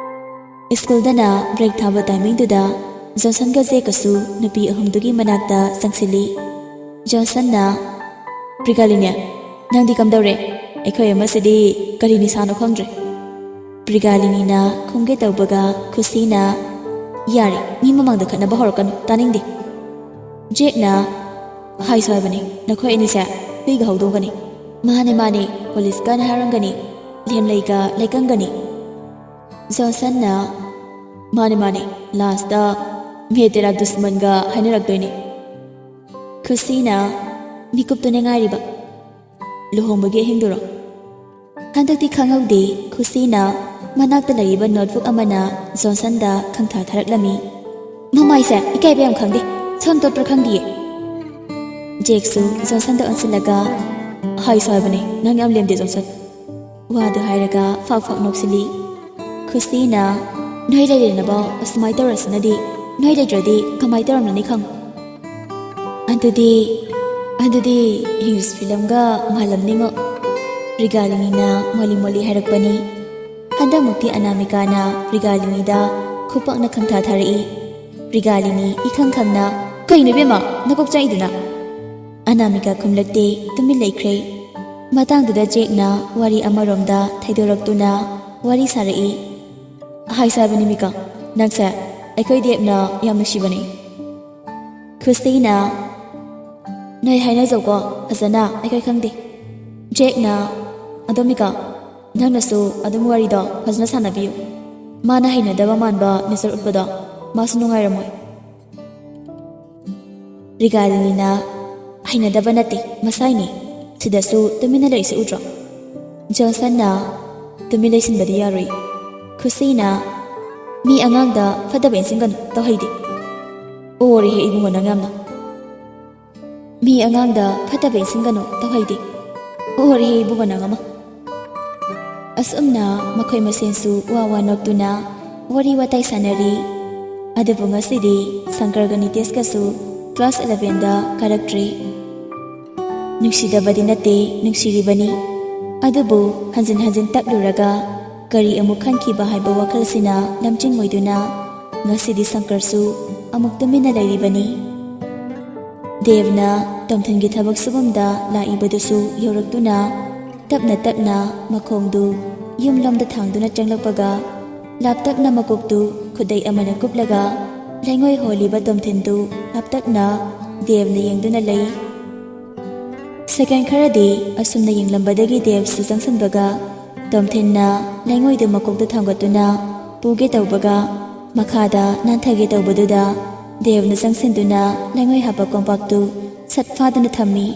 ꯁ꯭ꯀꯨꯜꯗꯅ ꯕ꯭ꯔꯦꯛ ꯊꯥꯕ ꯇꯥꯏꯃꯤꯡꯗꯨꯗ ꯖꯣꯟꯁꯟꯒ ꯖꯦꯛꯀꯁꯨ ꯅꯨꯄꯤ ꯑꯍꯨꯝꯗꯨꯒꯤ ꯃꯅꯥꯛꯇ ꯆꯪꯁꯤꯜꯂꯤ꯫ ꯖꯣꯟꯁꯟꯅ, "ꯄ꯭ꯔꯤꯒꯥꯂꯤꯅꯤ, ꯅꯪꯗꯤ ꯀꯝꯗꯧꯔꯦ? ꯑꯩꯈꯣꯏ ꯑꯃꯁꯤꯗꯤ ꯀꯔꯤ ꯅꯤꯁꯥꯅꯣ ꯈꯪꯗ꯭ꯔꯦ꯫" ꯄ꯭ꯔꯤꯒꯥꯂꯤꯅꯤꯅ ꯈꯨꯝꯒꯦ ꯇꯧꯕꯒ ꯈꯨꯁꯤꯅ, "ꯌꯥꯔꯦ, ꯃꯤ ꯃꯃꯥꯡꯗ ꯈꯠꯅꯕ ꯍꯧꯔꯛꯀꯅꯨ, ꯇꯥꯅꯤꯡꯗꯦ꯫" ꯖꯦꯛꯅ, "ꯍꯥꯏꯁꯨ ꯍꯥꯏꯕꯅꯤ, ꯅꯈꯣꯏ ꯑꯅꯤꯁꯦ ꯍꯨꯏꯒ ꯍꯧꯗꯣꯡꯒꯅꯤ꯫" "ꯃꯥꯅꯦ, ꯃꯥꯅꯦ, ꯄꯨꯂꯤꯁꯀ ꯅꯍꯥꯔꯣꯟꯒꯅꯤ, ꯂꯦꯝꯂꯩꯒ ꯂꯩꯀꯪꯒꯅꯤ꯫" ꯖꯣꯟꯁꯟꯅ, "ꯃꯥꯅꯦ, ꯃꯥꯅꯦ, ꯂꯥꯁꯇ ꯃꯦ ꯇꯦꯔꯥ ꯗꯨꯁꯃꯟꯒ ꯍꯥꯏꯅꯔꯛꯇꯣꯏꯅꯦ꯫" ꯈꯨꯁꯤꯅ, ꯃꯤꯀꯨꯞꯇꯨꯅ ꯉꯥꯏꯔꯤꯕ꯫ ꯂꯨꯍꯣꯡꯕꯒꯤ ꯑꯍꯤꯡꯗꯨꯔꯣ? ꯍꯟꯗꯛꯇꯤ ꯈꯪꯍꯧꯗꯦ꯫ ꯈꯨꯁꯤꯅ ꯃꯅꯥꯛꯇ ꯂꯩꯔꯤꯕ ꯅꯣꯠꯕꯨꯛ ꯑꯃꯅ ꯖꯣꯟꯁꯟꯗ ꯈꯪꯊꯥ ꯊꯥꯔꯛꯂꯝꯃꯤ꯫ "ꯃꯃꯥꯏꯁꯦ ꯏꯀꯥꯏꯕ ꯌꯥꯝ ꯈꯪꯗꯦ, ꯁꯝ ꯇꯣꯠꯄ꯭ꯔꯥ ꯈꯪꯗꯤꯌꯦ꯫" ꯖꯦꯛꯁꯨ ꯖꯣꯟꯁꯟꯗ ꯑꯣꯟꯁꯤꯜꯂꯒ, "ꯍꯥꯏꯁꯨ ꯍꯥꯏꯕꯅꯦ, ꯅꯪ ꯌꯥꯝ ꯂꯦꯝꯗꯦ ꯖꯣꯟꯁꯟ꯫" ꯋꯥꯗꯨ ꯍꯥꯏꯔꯒ ꯐꯥꯛ ꯐꯥꯛ ꯅꯣꯛꯁꯤꯜꯂꯤ꯫ ꯈꯨꯁꯤꯅ, "ꯅꯣꯏ ꯂꯩꯔꯦꯅꯕ ꯑꯁꯨꯃꯥꯏ ꯇꯧꯔꯁꯤꯅꯗꯤ, ꯅꯣꯏ ꯂꯩꯇ꯭ꯔꯗꯤ ꯀꯃꯥꯏ ꯇꯧꯔꯝꯂꯅꯤ ꯈꯪ?" "ꯑꯗꯨꯗꯤ, ꯑꯗꯨꯗꯤ ꯏꯪꯂꯤꯁ ꯐꯤꯂꯝꯒ ꯃꯥꯜꯂꯝꯅꯤꯉꯣ꯫" ꯔꯤꯒꯥꯂꯤꯅꯤꯅ ꯃꯣꯂꯤ ꯃꯣꯂꯤ ꯍꯥꯏꯔꯛꯄꯅꯤ꯫ ꯍꯟꯗꯛꯃꯨꯛꯇꯤ ꯑꯅꯥꯃꯤꯀꯥꯅ ꯔꯤꯒꯥꯂꯤꯅꯤꯗ ꯈꯨꯄꯥꯛꯅ ꯈꯪꯊꯥ ꯊꯥꯔꯛꯏ꯫ ꯔꯤꯒꯥꯂꯤꯅꯤ ꯏꯈꯪ ꯈꯪꯅ, "ꯀꯩꯅꯣ ꯏꯕꯦꯝꯃ, ꯅꯀꯣꯛ ꯆꯥꯛꯏꯗꯨꯅ?" ꯑꯅꯥꯃꯤꯀꯥ ꯈꯨꯝꯂꯛꯇꯦ, ꯇꯨꯃꯤꯟ ꯂꯩꯈ꯭ꯔꯦ꯫ ꯃꯇꯥꯡꯗꯨꯗ ꯖꯦꯛꯅ ꯋꯥꯔꯤ ꯑꯃꯔꯣꯝꯗ ꯊꯩꯗꯣꯔꯛꯇꯨꯅ ꯋꯥꯔꯤ ꯁꯥꯔꯛꯏ꯫ "ꯍꯥꯏꯁꯦ ꯍꯥꯏꯕꯅꯤ ꯃꯤꯀꯥ, ꯅꯪꯁꯦ ꯑꯩꯈꯣꯏ ꯗꯦꯕꯅ ꯌꯥꯝ ꯅꯨꯡꯁꯤꯕꯅꯤ꯫" ꯈꯨꯁꯤꯅ, "ꯅꯣꯏ ꯍꯥꯏꯅꯖꯧꯀꯣ ꯐꯖꯅ, ꯑꯩꯈꯣꯏ ꯈꯪꯗꯦ꯫" ꯖꯦꯛꯅ, "ꯑꯗꯣ ꯃꯤꯀꯥ, ꯅꯪꯅꯁꯨ ꯑꯗꯨꯝ ꯋꯥꯔꯤꯗꯣ ꯐꯖꯅ ꯁꯥꯟꯅꯕꯤꯌꯨ꯫ ꯃꯥꯅ ꯍꯩꯅꯗꯕ ꯃꯥꯟꯕ ꯅꯦꯆꯔ ꯎꯠꯄꯗꯣ ꯃꯥꯁꯨ ꯅꯨꯡꯉꯥꯏꯔꯝꯃꯣꯏ꯫" ꯔꯤꯒꯥꯂꯤꯅꯤꯅ, "ꯍꯩꯅꯗꯕ ꯅꯠꯇꯦ, ꯃꯁꯥꯏꯅꯤ꯫ ꯁꯤꯗꯁꯨ ꯇꯨꯃꯤꯟꯅ ꯂꯩꯔꯤꯁꯦ ꯎꯗ꯭ꯔꯣ?" ꯖꯣꯟꯁꯟꯅ, "ꯇꯨꯃꯤꯟ ꯂꯩꯁꯤꯟꯕꯗꯤ ꯌꯥꯔꯣꯏ꯫" ꯈꯨꯁꯤꯅ, "ꯃꯤ ꯑꯉꯥꯡꯗ ꯐꯠꯇꯕ ꯏꯟꯁꯤꯟꯒꯅꯨ, ꯇꯧꯍꯩꯗꯦ꯫" "ꯑꯣꯔꯦꯍꯦ ꯏꯕꯨꯡꯉꯣ ꯅꯪ ꯌꯥꯝꯅ꯫ ꯃꯤ ꯑꯉꯥꯡꯗ ꯐꯠꯇꯕ ꯏꯟꯁꯤꯟꯒꯅꯨ, ꯇꯧꯍꯩꯗꯦ꯫ ꯑꯣꯔꯦꯍꯦ ꯏꯕꯨꯡꯉꯣ ꯅꯪ ꯑꯃ꯫" ꯑꯁꯨꯝꯅ ꯃꯈꯣꯏ ꯃꯁꯦꯟꯁꯨ ꯋꯥ ꯋꯥ ꯅꯣꯛꯇꯨꯅ ꯋꯥꯔꯤ ꯋꯥꯇꯥꯏ ꯁꯥꯟꯅꯔꯤ꯫ ꯑꯗꯨꯕꯨ ꯉꯁꯤꯗꯤ ꯁꯪꯀꯔꯒ ꯅꯤꯇꯦꯁꯀꯁꯨ class elevenꯗ ꯀꯥꯔꯛꯇ꯭ꯔꯤ꯫ ꯅꯨꯡꯁꯤꯗꯕꯗꯤ ꯅꯠꯇꯦ, ꯅꯨꯡꯁꯤꯔꯤꯕꯅꯤ꯫ ꯑꯗꯨꯕꯨ ꯍꯟꯖꯤꯟ ꯍꯟꯖꯤꯟ ꯇꯛꯂꯨꯔꯒ ꯀꯔꯤ ꯑꯃꯨꯛ ꯈꯟꯈꯤꯕ ꯍꯥꯏꯕ ꯋꯥꯈꯜꯁꯤꯅ ꯂꯝꯖꯤꯡ ꯑꯣꯏꯗꯨꯅ ꯉꯁꯤꯗꯤ ꯁꯪꯀꯔꯁꯨ ꯑꯃꯨꯛ ꯇꯨꯃꯤꯟꯅ ꯂꯩꯔꯤꯕꯅꯤ꯫ ꯗꯦꯕꯅ ꯇꯣꯝꯊꯤꯟꯒꯤ ꯊꯕꯛ ꯁꯨꯐꯝꯗ ꯂꯥꯛꯏꯕꯗꯨꯁꯨ ꯌꯧꯔꯛꯇꯨꯅ ꯇꯞꯅ ꯇꯞꯅ ꯃꯈꯣꯡꯗꯨ ꯌꯨꯝꯂꯣꯝꯗ ꯊꯥꯡꯗꯨꯅ ꯆꯪꯂꯛꯄꯒ ꯂꯥꯞꯇꯛꯅ ꯃꯀꯣꯛꯇꯨ ꯈꯨꯗꯩ ꯑꯃꯅ ꯀꯨꯞꯂꯒ ꯂꯩꯉꯣꯏ ꯍꯣꯜꯂꯤꯕ ꯇꯣꯝꯊꯤꯟꯗꯨ ꯂꯥꯞꯇꯛꯅ ꯗꯦꯕꯅ ꯌꯦꯡꯗꯨꯅ ꯂꯩ꯫ ꯁꯦꯀꯦꯟ ꯈꯔꯗꯤ ꯑꯁꯨꯝꯅ ꯌꯦꯡꯂꯝꯕꯗꯒꯤ ꯗꯦꯕꯁꯨ ꯆꯪꯁꯤꯟꯕꯒ ꯇꯣꯝꯊꯤꯟꯅ ꯂꯩꯉꯣꯏꯗꯨ ꯃꯀꯣꯛꯇ ꯊꯥꯡꯒꯠꯇꯨꯅ ꯄꯨꯒꯦ ꯇꯧꯕꯒ ꯃꯈꯥꯗ ꯅꯥꯟꯊꯒꯦ ꯇꯧꯕꯗꯨꯗ ꯗꯦꯕꯅ ꯆꯪꯁꯤꯟꯗꯨꯅ ꯂꯩꯉꯣꯏ ꯍꯥꯞꯄ ꯀꯣꯝꯄꯥꯛꯇꯨ ꯁꯠ ꯐꯥꯗꯨꯅ ꯊꯝꯃꯤ꯫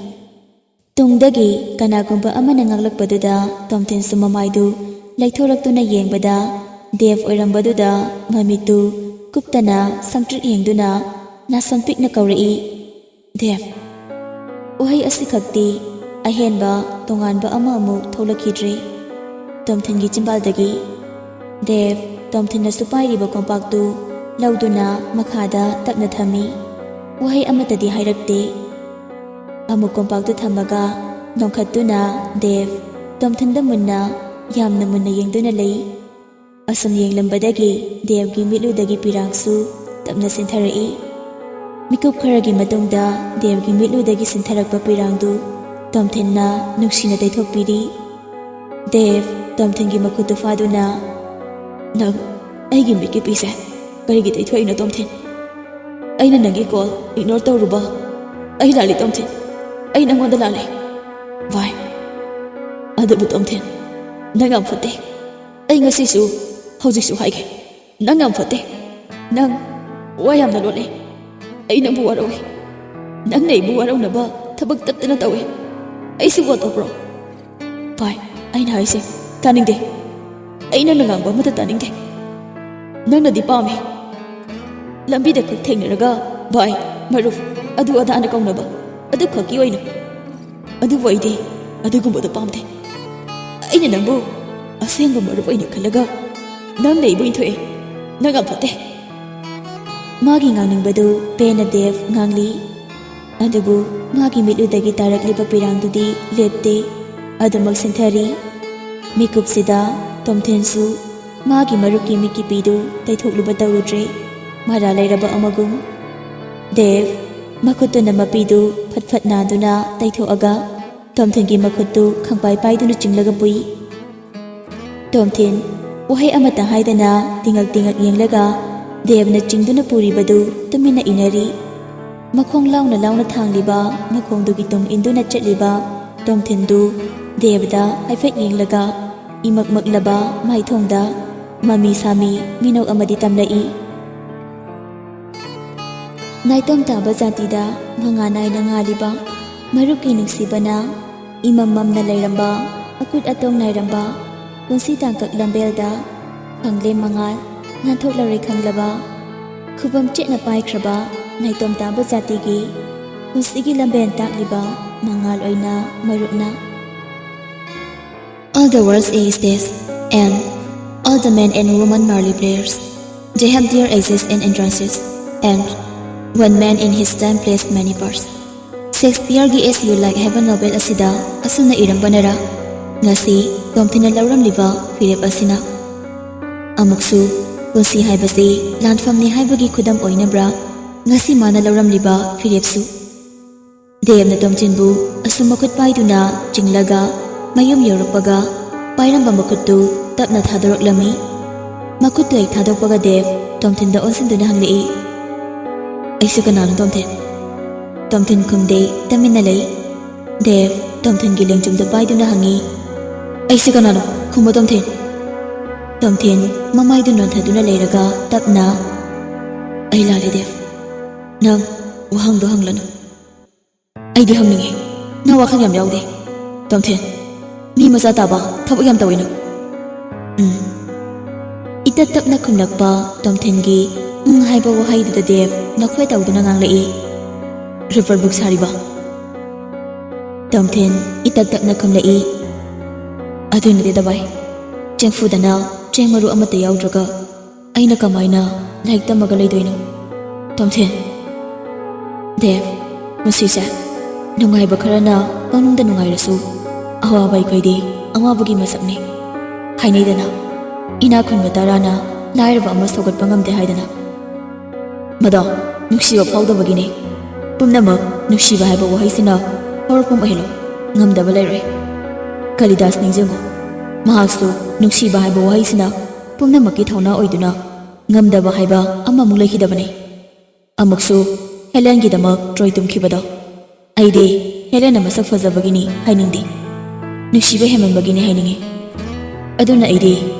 ꯇꯨꯡꯗꯒꯤ ꯀꯅꯥꯒꯨꯝꯕ ꯑꯃꯅ ꯉꯥꯡꯂꯛꯄꯗꯨꯗ ꯇꯣꯝꯊꯤꯟꯁꯨ ꯃꯃꯥꯏꯗꯨ ꯂꯩꯊꯣꯔꯛꯇꯨꯅ ꯌꯦꯡꯕꯗ, ꯗꯦꯕ ꯑꯣꯏꯔꯝꯕꯗꯨꯗ ꯃꯃꯤꯠꯇꯨ ꯀꯨꯞꯇꯅ ꯁꯪꯇ꯭ꯔꯤꯛ ꯌꯦꯡꯗꯨꯅ ꯅꯥꯁꯣꯟ ꯄꯤꯛꯅ ꯀꯧꯔꯛꯏ, "ꯗꯦꯕ!" ꯋꯥꯍꯩ ꯑꯁꯤꯈꯛꯇꯤ ꯑꯍꯦꯟꯕ ꯇꯣꯉꯥꯟꯕ ꯑꯃ ꯑꯃꯨꯛ ꯊꯣꯛꯂꯛꯈꯤꯗ꯭ꯔꯦ ꯇꯣꯝꯊꯤꯟꯒꯤ ꯆꯤꯝꯕꯥꯜꯗꯒꯤ꯫ ꯗꯦꯕ ꯇꯣꯝꯊꯤꯟꯅꯁꯨ ꯄꯥꯏꯔꯤꯕ ꯀꯣꯝꯄꯥꯛꯇꯨ ꯂꯧꯗꯨꯅ ꯃꯈꯥꯗ ꯇꯞꯅ ꯊꯝꯃꯤ꯫ ꯋꯥꯍꯩ ꯑꯃꯠꯇꯗꯤ ꯍꯥꯏꯔꯛꯇꯦ꯫ ꯑꯃꯨꯛ ꯀꯣꯝꯄꯥꯛꯇꯨ ꯊꯝꯃꯒ ꯅꯣꯡꯈꯠꯇꯨꯅ ꯗꯦꯕ ꯇꯣꯝꯊꯤꯟꯗ ꯃꯨꯟꯅ, ꯌꯥꯝꯅ ꯃꯨꯟꯅ ꯌꯦꯡꯗꯨꯅ ꯂꯩ꯫ ꯑꯁꯨꯝ ꯌꯦꯡꯂꯝꯕꯗꯒꯤ ꯗꯦꯕꯒꯤ ꯃꯤꯠꯂꯨꯗꯒꯤ ꯄꯤꯔꯥꯡꯁꯨ ꯇꯞꯅ ꯆꯤꯟꯊꯔꯛꯏ꯫ ꯃꯤꯀꯨꯞ ꯈꯔꯒꯤ ꯃꯇꯨꯡꯗ ꯗꯦꯕꯒꯤ ꯃꯤꯠꯂꯨꯗꯒꯤ ꯆꯤꯟꯊꯔꯛꯄ ꯄꯤꯔꯥꯡꯗꯨ ꯇꯣꯝꯊꯤꯟꯅ ꯅꯨꯡꯁꯤꯅ ꯇꯩꯊꯣꯛꯄꯤꯔꯤ꯫ ꯗꯦꯕ ꯇꯣꯝꯊꯤꯟꯒꯤ ꯃꯈꯨꯠꯇꯨ ꯐꯥꯗꯨꯅ, "ꯅꯪ ꯑꯩꯒꯤ ꯃꯤꯠꯀꯤ ꯄꯤꯁꯦ ꯀꯔꯤꯒꯤ ꯇꯩꯊꯣꯛꯏꯅꯣ, ꯇꯣꯝꯊꯤꯟ? ꯑꯩꯅ ꯅꯪꯒꯤ ꯀꯣꯜ ꯏꯒꯅꯣꯔ ꯇꯧꯔꯨꯕ ꯑꯩ ꯂꯥꯜꯂꯤ, ꯇꯣꯝꯊꯤꯟ꯫ ꯑꯩ ꯅꯪꯉꯣꯟꯗ ꯂꯥꯜꯂꯤ꯫ ꯚꯥꯏ, ꯑꯗꯨꯕꯨ ꯇꯣꯝꯊꯤꯟ, ꯅꯪ ꯌꯥꯝ ꯐꯠꯇꯦ꯫ ꯑꯩ ꯉꯁꯤꯁꯨ, ꯍꯧꯖꯤꯛꯁꯨ ꯍꯥꯏꯒꯦ, ꯅꯪ ꯌꯥꯝ ꯐꯠꯇꯦ꯫ ꯅꯪ ꯋꯥ ꯌꯥꯝꯅ ꯂꯣꯠꯂꯦ꯫ ꯑꯩ ꯅꯪꯕꯨ ꯋꯥꯔꯧꯏ꯫ ꯅꯪꯅ ꯑꯩꯕꯨ ꯋꯥꯔꯧꯅꯕ ꯊꯕꯛ ꯇꯠꯇꯅ ꯇꯧꯏ꯫ ꯑꯩꯁꯨ ꯋꯥ ꯇꯧꯕ꯭ꯔꯣ? ꯚꯥꯏ, ꯑꯩꯅ ꯍꯥꯏꯁꯦ ꯇꯥꯅꯤꯡꯗꯦ꯫ ꯑꯩ ꯅꯪꯅ ꯉꯥꯡꯕ ꯑꯃꯠꯇ ꯇꯥꯅꯤꯡꯗꯦ꯫ ꯅꯪꯅꯗꯤ ꯄꯥꯝꯃꯤ꯫ ꯂꯝꯕꯤꯗ ꯈꯛ ꯊꯦꯡꯅꯔꯒ ꯚꯥꯏ, ꯃꯔꯨꯞ, ꯑꯗꯨ ꯑꯗꯥꯅ ꯀꯧꯅꯕ, ꯑꯗꯨ ꯈꯛꯀꯤ ꯑꯣꯏꯅ꯫ ꯑꯗꯨꯕꯨ ꯑꯩꯗꯤ ꯑꯗꯨꯒꯨꯝꯕꯗꯣ ꯄꯥꯝꯗꯦ꯫ ꯑꯩꯅ ꯅꯪꯕꯨ ꯑꯁꯦꯡꯕ ꯃꯔꯨꯞ ꯑꯣꯏꯅ ꯈꯜꯂꯒ ꯅꯪꯅ ꯑꯩꯕꯨ ꯏꯟꯊꯣꯛꯑꯦ꯫ ꯅꯪ ꯌꯥꯝ ꯐꯠꯇꯦ꯫ ꯃꯥꯒꯤ ꯉꯥꯡꯅꯤꯡꯕꯗꯨ ꯄꯦꯟꯅ ꯗꯦꯕ ꯉꯥꯡꯂꯤ꯫ ꯑꯗꯨꯕꯨ ꯃꯥꯒꯤ ꯃꯤꯠꯂꯨꯗꯒꯤ ꯇꯥꯔꯛꯂꯤꯕ ꯄꯤꯔꯥꯡꯗꯨꯗꯤ ꯂꯦꯞꯇꯦ꯫ ꯑꯗꯨꯃꯛ ꯁꯤꯟꯊꯔꯤ꯫ ꯃꯤꯀꯨꯞꯁꯤꯗ ꯇꯣꯝꯊꯤꯟꯁꯨ ꯃꯥꯒꯤ ꯃꯔꯨꯞꯀꯤ ꯃꯤꯠꯀꯤ ꯄꯤꯗꯨ ꯇꯩꯊꯣꯛꯂꯨꯕ ꯇꯧꯔꯨꯗ꯭ꯔꯦ꯫ ꯃꯔꯥ ꯂꯩꯔꯕ ꯑꯃꯒꯨꯝ꯫ ꯗꯦꯕ ꯃꯈꯨꯠꯇꯨꯅ ꯃꯄꯤꯗꯨ ꯐꯠ ꯐꯠ ꯅꯥꯗꯨꯅ ꯇꯩꯊꯣꯛꯑꯒ ꯇꯣꯝꯊꯤꯟꯒꯤ ꯃꯈꯨꯠꯇꯨ ꯈꯪꯄꯥꯏ ꯄꯥꯏꯗꯨꯅ ꯆꯤꯡꯂꯒ ꯄꯨꯏ꯫ ꯇꯣꯝꯊꯤꯟ ꯋꯥꯍꯩ ꯑꯃꯠꯇ ꯍꯥꯏꯗꯅ ꯇꯤꯉꯛ ꯇꯤꯉꯛ ꯌꯦꯡꯂꯒ ꯗꯦꯕꯅ ꯆꯤꯡꯗꯨꯅ ꯄꯨꯔꯤꯕꯗꯨ ꯇꯨꯃꯤꯟꯅ ꯏꯟꯅꯔꯤ꯫ ꯃꯈꯣꯡ ꯂꯥꯎꯅ ꯂꯥꯎꯅ ꯊꯥꯡꯂꯤꯕ ꯃꯈꯣꯡꯗꯨꯒꯤ ꯇꯨꯡ ꯏꯟꯗꯨꯅ ꯆꯠꯂꯤꯕ ꯇꯣꯝꯊꯤꯟꯗꯨ ꯗꯦꯕꯗ ꯍꯥꯏꯐꯦꯠ ꯌꯦꯡꯂꯒ ꯏꯃꯛ ꯃꯛꯂꯕ ꯃꯥꯏꯊꯣꯡꯗ ꯃꯃꯤ ꯁꯥꯃꯤ ꯃꯤꯅꯣꯛ ꯑꯃꯗꯤ ꯇꯝꯂꯛꯏ꯫ ꯅꯥꯏꯇꯣꯝ ꯇꯥꯕ ꯖꯥꯇꯤꯗ ꯃꯉꯥ ꯅꯥꯏꯅ ꯉꯥꯜꯂꯤꯕ ꯃꯔꯨꯞꯀꯤ ꯅꯨꯡꯁꯤꯕꯅ ꯏꯃꯝ ꯃꯝꯅ ꯂꯩꯔꯝꯕ, ꯑꯀꯨꯠ ꯑꯇꯣꯡ ꯅꯥꯏꯔꯝꯕ ꯄꯨꯟꯁꯤ ꯇꯥꯡꯀꯛ ꯂꯝꯕꯦꯜꯗ ꯈꯪꯂꯦꯝ ꯃꯉꯥꯜ ꯉꯥꯟꯊꯣꯛꯂꯔꯣꯏ ꯈꯪꯂꯕ, ꯈꯨꯕꯝ ꯆꯦꯠꯅ ꯄꯥꯏꯈ꯭ꯔꯕ ꯅꯥꯏꯇꯣꯝ ꯇꯥꯕ ꯖꯥꯇꯤꯒꯤ ꯄꯨꯟꯁꯤꯒꯤ ꯂꯝꯕꯦꯟ ꯇꯥꯛꯂꯤꯕ ꯃꯉꯥꯜ ꯑꯣꯏꯅ ꯃꯔꯨꯞꯅ All the world's ages, and all the men and women merely players. They have their exist and entrances, and one man in his time plays many parts. ꯁꯦꯛꯁꯄꯤꯌꯔꯒꯤ As You Like Heaven novel ꯑꯁꯤꯗ ꯑꯁꯨꯝꯅ ꯏꯔꯝꯕꯅꯔꯥ? ꯉꯁꯤ ꯇꯣꯝꯊꯤꯟꯅ ꯂꯧꯔꯝꯂꯤꯕ ꯐꯤꯔꯦꯞ ꯑꯁꯤꯅ꯫ ꯑꯃꯨꯛꯁꯨ ꯄꯨꯟꯁꯤ ꯍꯥꯏꯕꯁꯤ ꯂꯥꯟꯐꯝꯅꯤ ꯍꯥꯏꯕꯒꯤ ꯈꯨꯗꯝ ꯑꯣꯏꯅꯕ꯭ꯔꯥ ꯉꯁꯤ ꯃꯥꯅ ꯂꯧꯔꯝꯂꯤꯕ ꯐꯤꯔꯦꯞꯁꯨ? ꯗꯦꯕꯅ ꯇꯣꯝꯊꯤꯟꯕꯨ ꯑꯁꯨꯝ ꯃꯈꯨꯠ ꯄꯥꯏꯗꯨꯅ ꯆꯤꯡꯂꯒ ꯃꯌꯨꯝ ꯌꯧꯔꯛꯄꯒ ꯄꯥꯏꯔꯝꯕ ꯃꯈꯨꯠꯇꯨ ꯇꯞꯅ ꯊꯥꯗꯣꯔꯛꯂꯝꯃꯤ꯫ ꯃꯈꯨꯠꯇꯨ ꯍꯦꯛ ꯊꯥꯗꯣꯛꯄꯒ ꯗꯦꯕ ꯇꯣꯝꯊꯤꯟꯗ ꯑꯣꯟꯁꯤꯟꯗꯨꯅ ꯍꯪꯂꯛꯏ, "ꯑꯩꯁꯨ ꯀꯅꯥꯅꯣ ꯇꯣꯝꯊꯤꯟ?" ꯇꯣꯝꯊꯤꯟ ꯈꯨꯝꯗꯦ, ꯇꯃꯤꯟꯅ ꯂꯩ꯫ ꯗꯦꯕ ꯇꯣꯝꯊꯤꯟꯒꯤ ꯂꯦꯡꯖꯨꯝꯗ ꯄꯥꯏꯗꯨꯅ ꯍꯪꯉꯤ, "ꯑꯩꯁꯦ ꯀꯅꯥꯅꯣ? ꯈꯨꯝꯃꯣ ꯇꯣꯝꯊꯤꯟ!" ꯇꯣꯝꯊꯤꯟ ꯃꯃꯥꯏꯗꯨ ꯅꯣꯟꯊꯗꯨꯅ ꯂꯩꯔꯒ ꯇꯞꯅ, "ꯑꯩ ꯂꯥꯜꯂꯦ ꯗꯦꯕ꯫ ꯅꯪ ꯋꯥꯍꯪꯗꯣ ꯍꯪꯂꯅꯨ꯫ ꯑꯩꯗꯤ ꯍꯪꯅꯤꯡꯉꯤ꯫ ꯅꯪ ꯋꯥꯈꯜ ꯌꯥꯝ ꯌꯥꯎꯗꯦ꯫ ꯇꯣꯝꯊꯤꯟ, ꯃꯤ ꯃꯆꯥ ꯇꯥꯕ ꯊꯕꯛ ꯌꯥꯝ ꯇꯧꯏ ꯅꯪ꯫" ꯎꯝ꯫ ꯏꯇꯞ ꯇꯞꯅ ꯈꯨꯝꯂꯛꯄ ꯇꯣꯝꯊꯤꯟꯒꯤ "ꯎꯝ" ꯍꯥꯏꯕ ꯋꯥꯍꯩꯗꯨꯗ ꯗꯦꯕ ꯅꯈꯣꯏ ꯇꯧꯗꯨꯅ ꯉꯥꯡꯂꯛꯏ, "ꯔꯕꯔ ꯕꯨꯛ ꯁꯥꯔꯤꯕ?" ꯇꯣꯝꯊꯤꯟ ꯏꯇꯞ ꯇꯞꯅ ꯈꯨꯝꯂꯛꯏ, "ꯑꯗꯨꯅꯗꯤ ꯗꯕꯥꯏ꯫ ꯆꯦꯡꯐꯨꯗꯅ ꯆꯦꯡ ꯃꯔꯨ ꯑꯃꯠꯇ ꯌꯥꯎꯗ꯭ꯔꯒ ꯑꯩꯅ ꯀꯃꯥꯏꯅ ꯂꯥꯏꯔꯤꯛ ꯇꯝꯃꯒ ꯂꯩꯗꯣꯏꯅꯣ?" ꯇꯣꯝꯊꯤꯟ꯫ ꯗꯦꯕ, ꯄꯨꯟꯁꯤꯁꯦ ꯅꯨꯡꯉꯥꯏꯕ ꯈꯔꯅ ꯄꯪꯅꯨꯡꯗ ꯅꯨꯡꯉꯥꯏꯔꯁꯨ, ꯑꯋꯥꯕ ꯑꯩꯈꯣꯏꯗꯤ ꯑꯋꯥꯕꯒꯤ ꯃꯁꯛꯅꯤ꯫ ꯍꯥꯏꯅꯩꯗꯅ, "ꯏꯅꯥꯛ ꯈꯨꯟꯕ ꯇꯔꯥꯅ ꯂꯥꯏꯔꯕ ꯑꯃ ꯁꯧꯒꯠꯄ ꯉꯝꯗꯦ" ꯍꯥꯏꯗꯅ꯫ ꯃꯗꯣ ꯅꯨꯡꯁꯤꯕ ꯐꯥꯎꯗꯕꯒꯤꯅꯤ꯫ ꯄꯨꯝꯅꯃꯛ ꯅꯨꯡꯁꯤꯕ ꯍꯥꯏꯕ ꯋꯥꯍꯩꯁꯤꯅ ꯍꯧꯔꯛꯐꯝ ꯑꯣꯏꯍꯜꯂꯣ, ꯉꯝꯗꯕ ꯂꯩꯔꯣꯏ꯫ ꯀꯥꯂꯤꯗꯥꯁ ꯅꯤꯡꯁꯤꯡꯉꯨ, ꯃꯍꯥꯛꯁꯨ ꯅꯨꯡꯁꯤꯕ ꯍꯥꯏꯕ ꯋꯥꯍꯩꯁꯤꯅ ꯄꯨꯝꯅꯃꯛꯀꯤ ꯊꯧꯅꯥ ꯑꯣꯏꯗꯨꯅ ꯉꯝꯗꯕ ꯍꯥꯏꯕ ꯑꯃꯃꯨꯛ ꯂꯩꯈꯤꯗꯕꯅꯤ꯫ ꯑꯃꯨꯛꯁꯨ ꯍꯦꯂꯦꯟꯒꯤꯗꯃꯛ ꯇ꯭ꯔꯣꯏ ꯇꯨꯝꯈꯤꯕꯗꯣ꯫ ꯑꯩꯗꯤ ꯍꯦꯂꯦꯟꯅ ꯃꯁꯛ ꯐꯖꯕꯒꯤꯅꯤ ꯍꯥꯏꯅꯤꯡꯗꯦ, ꯅꯨꯡꯁꯤꯕ ꯍꯦꯟꯃꯟꯕꯒꯤꯅꯤ ꯍꯥꯏꯅꯤꯡꯏ꯫ ꯑꯗꯨꯅ ꯑꯩꯗꯤ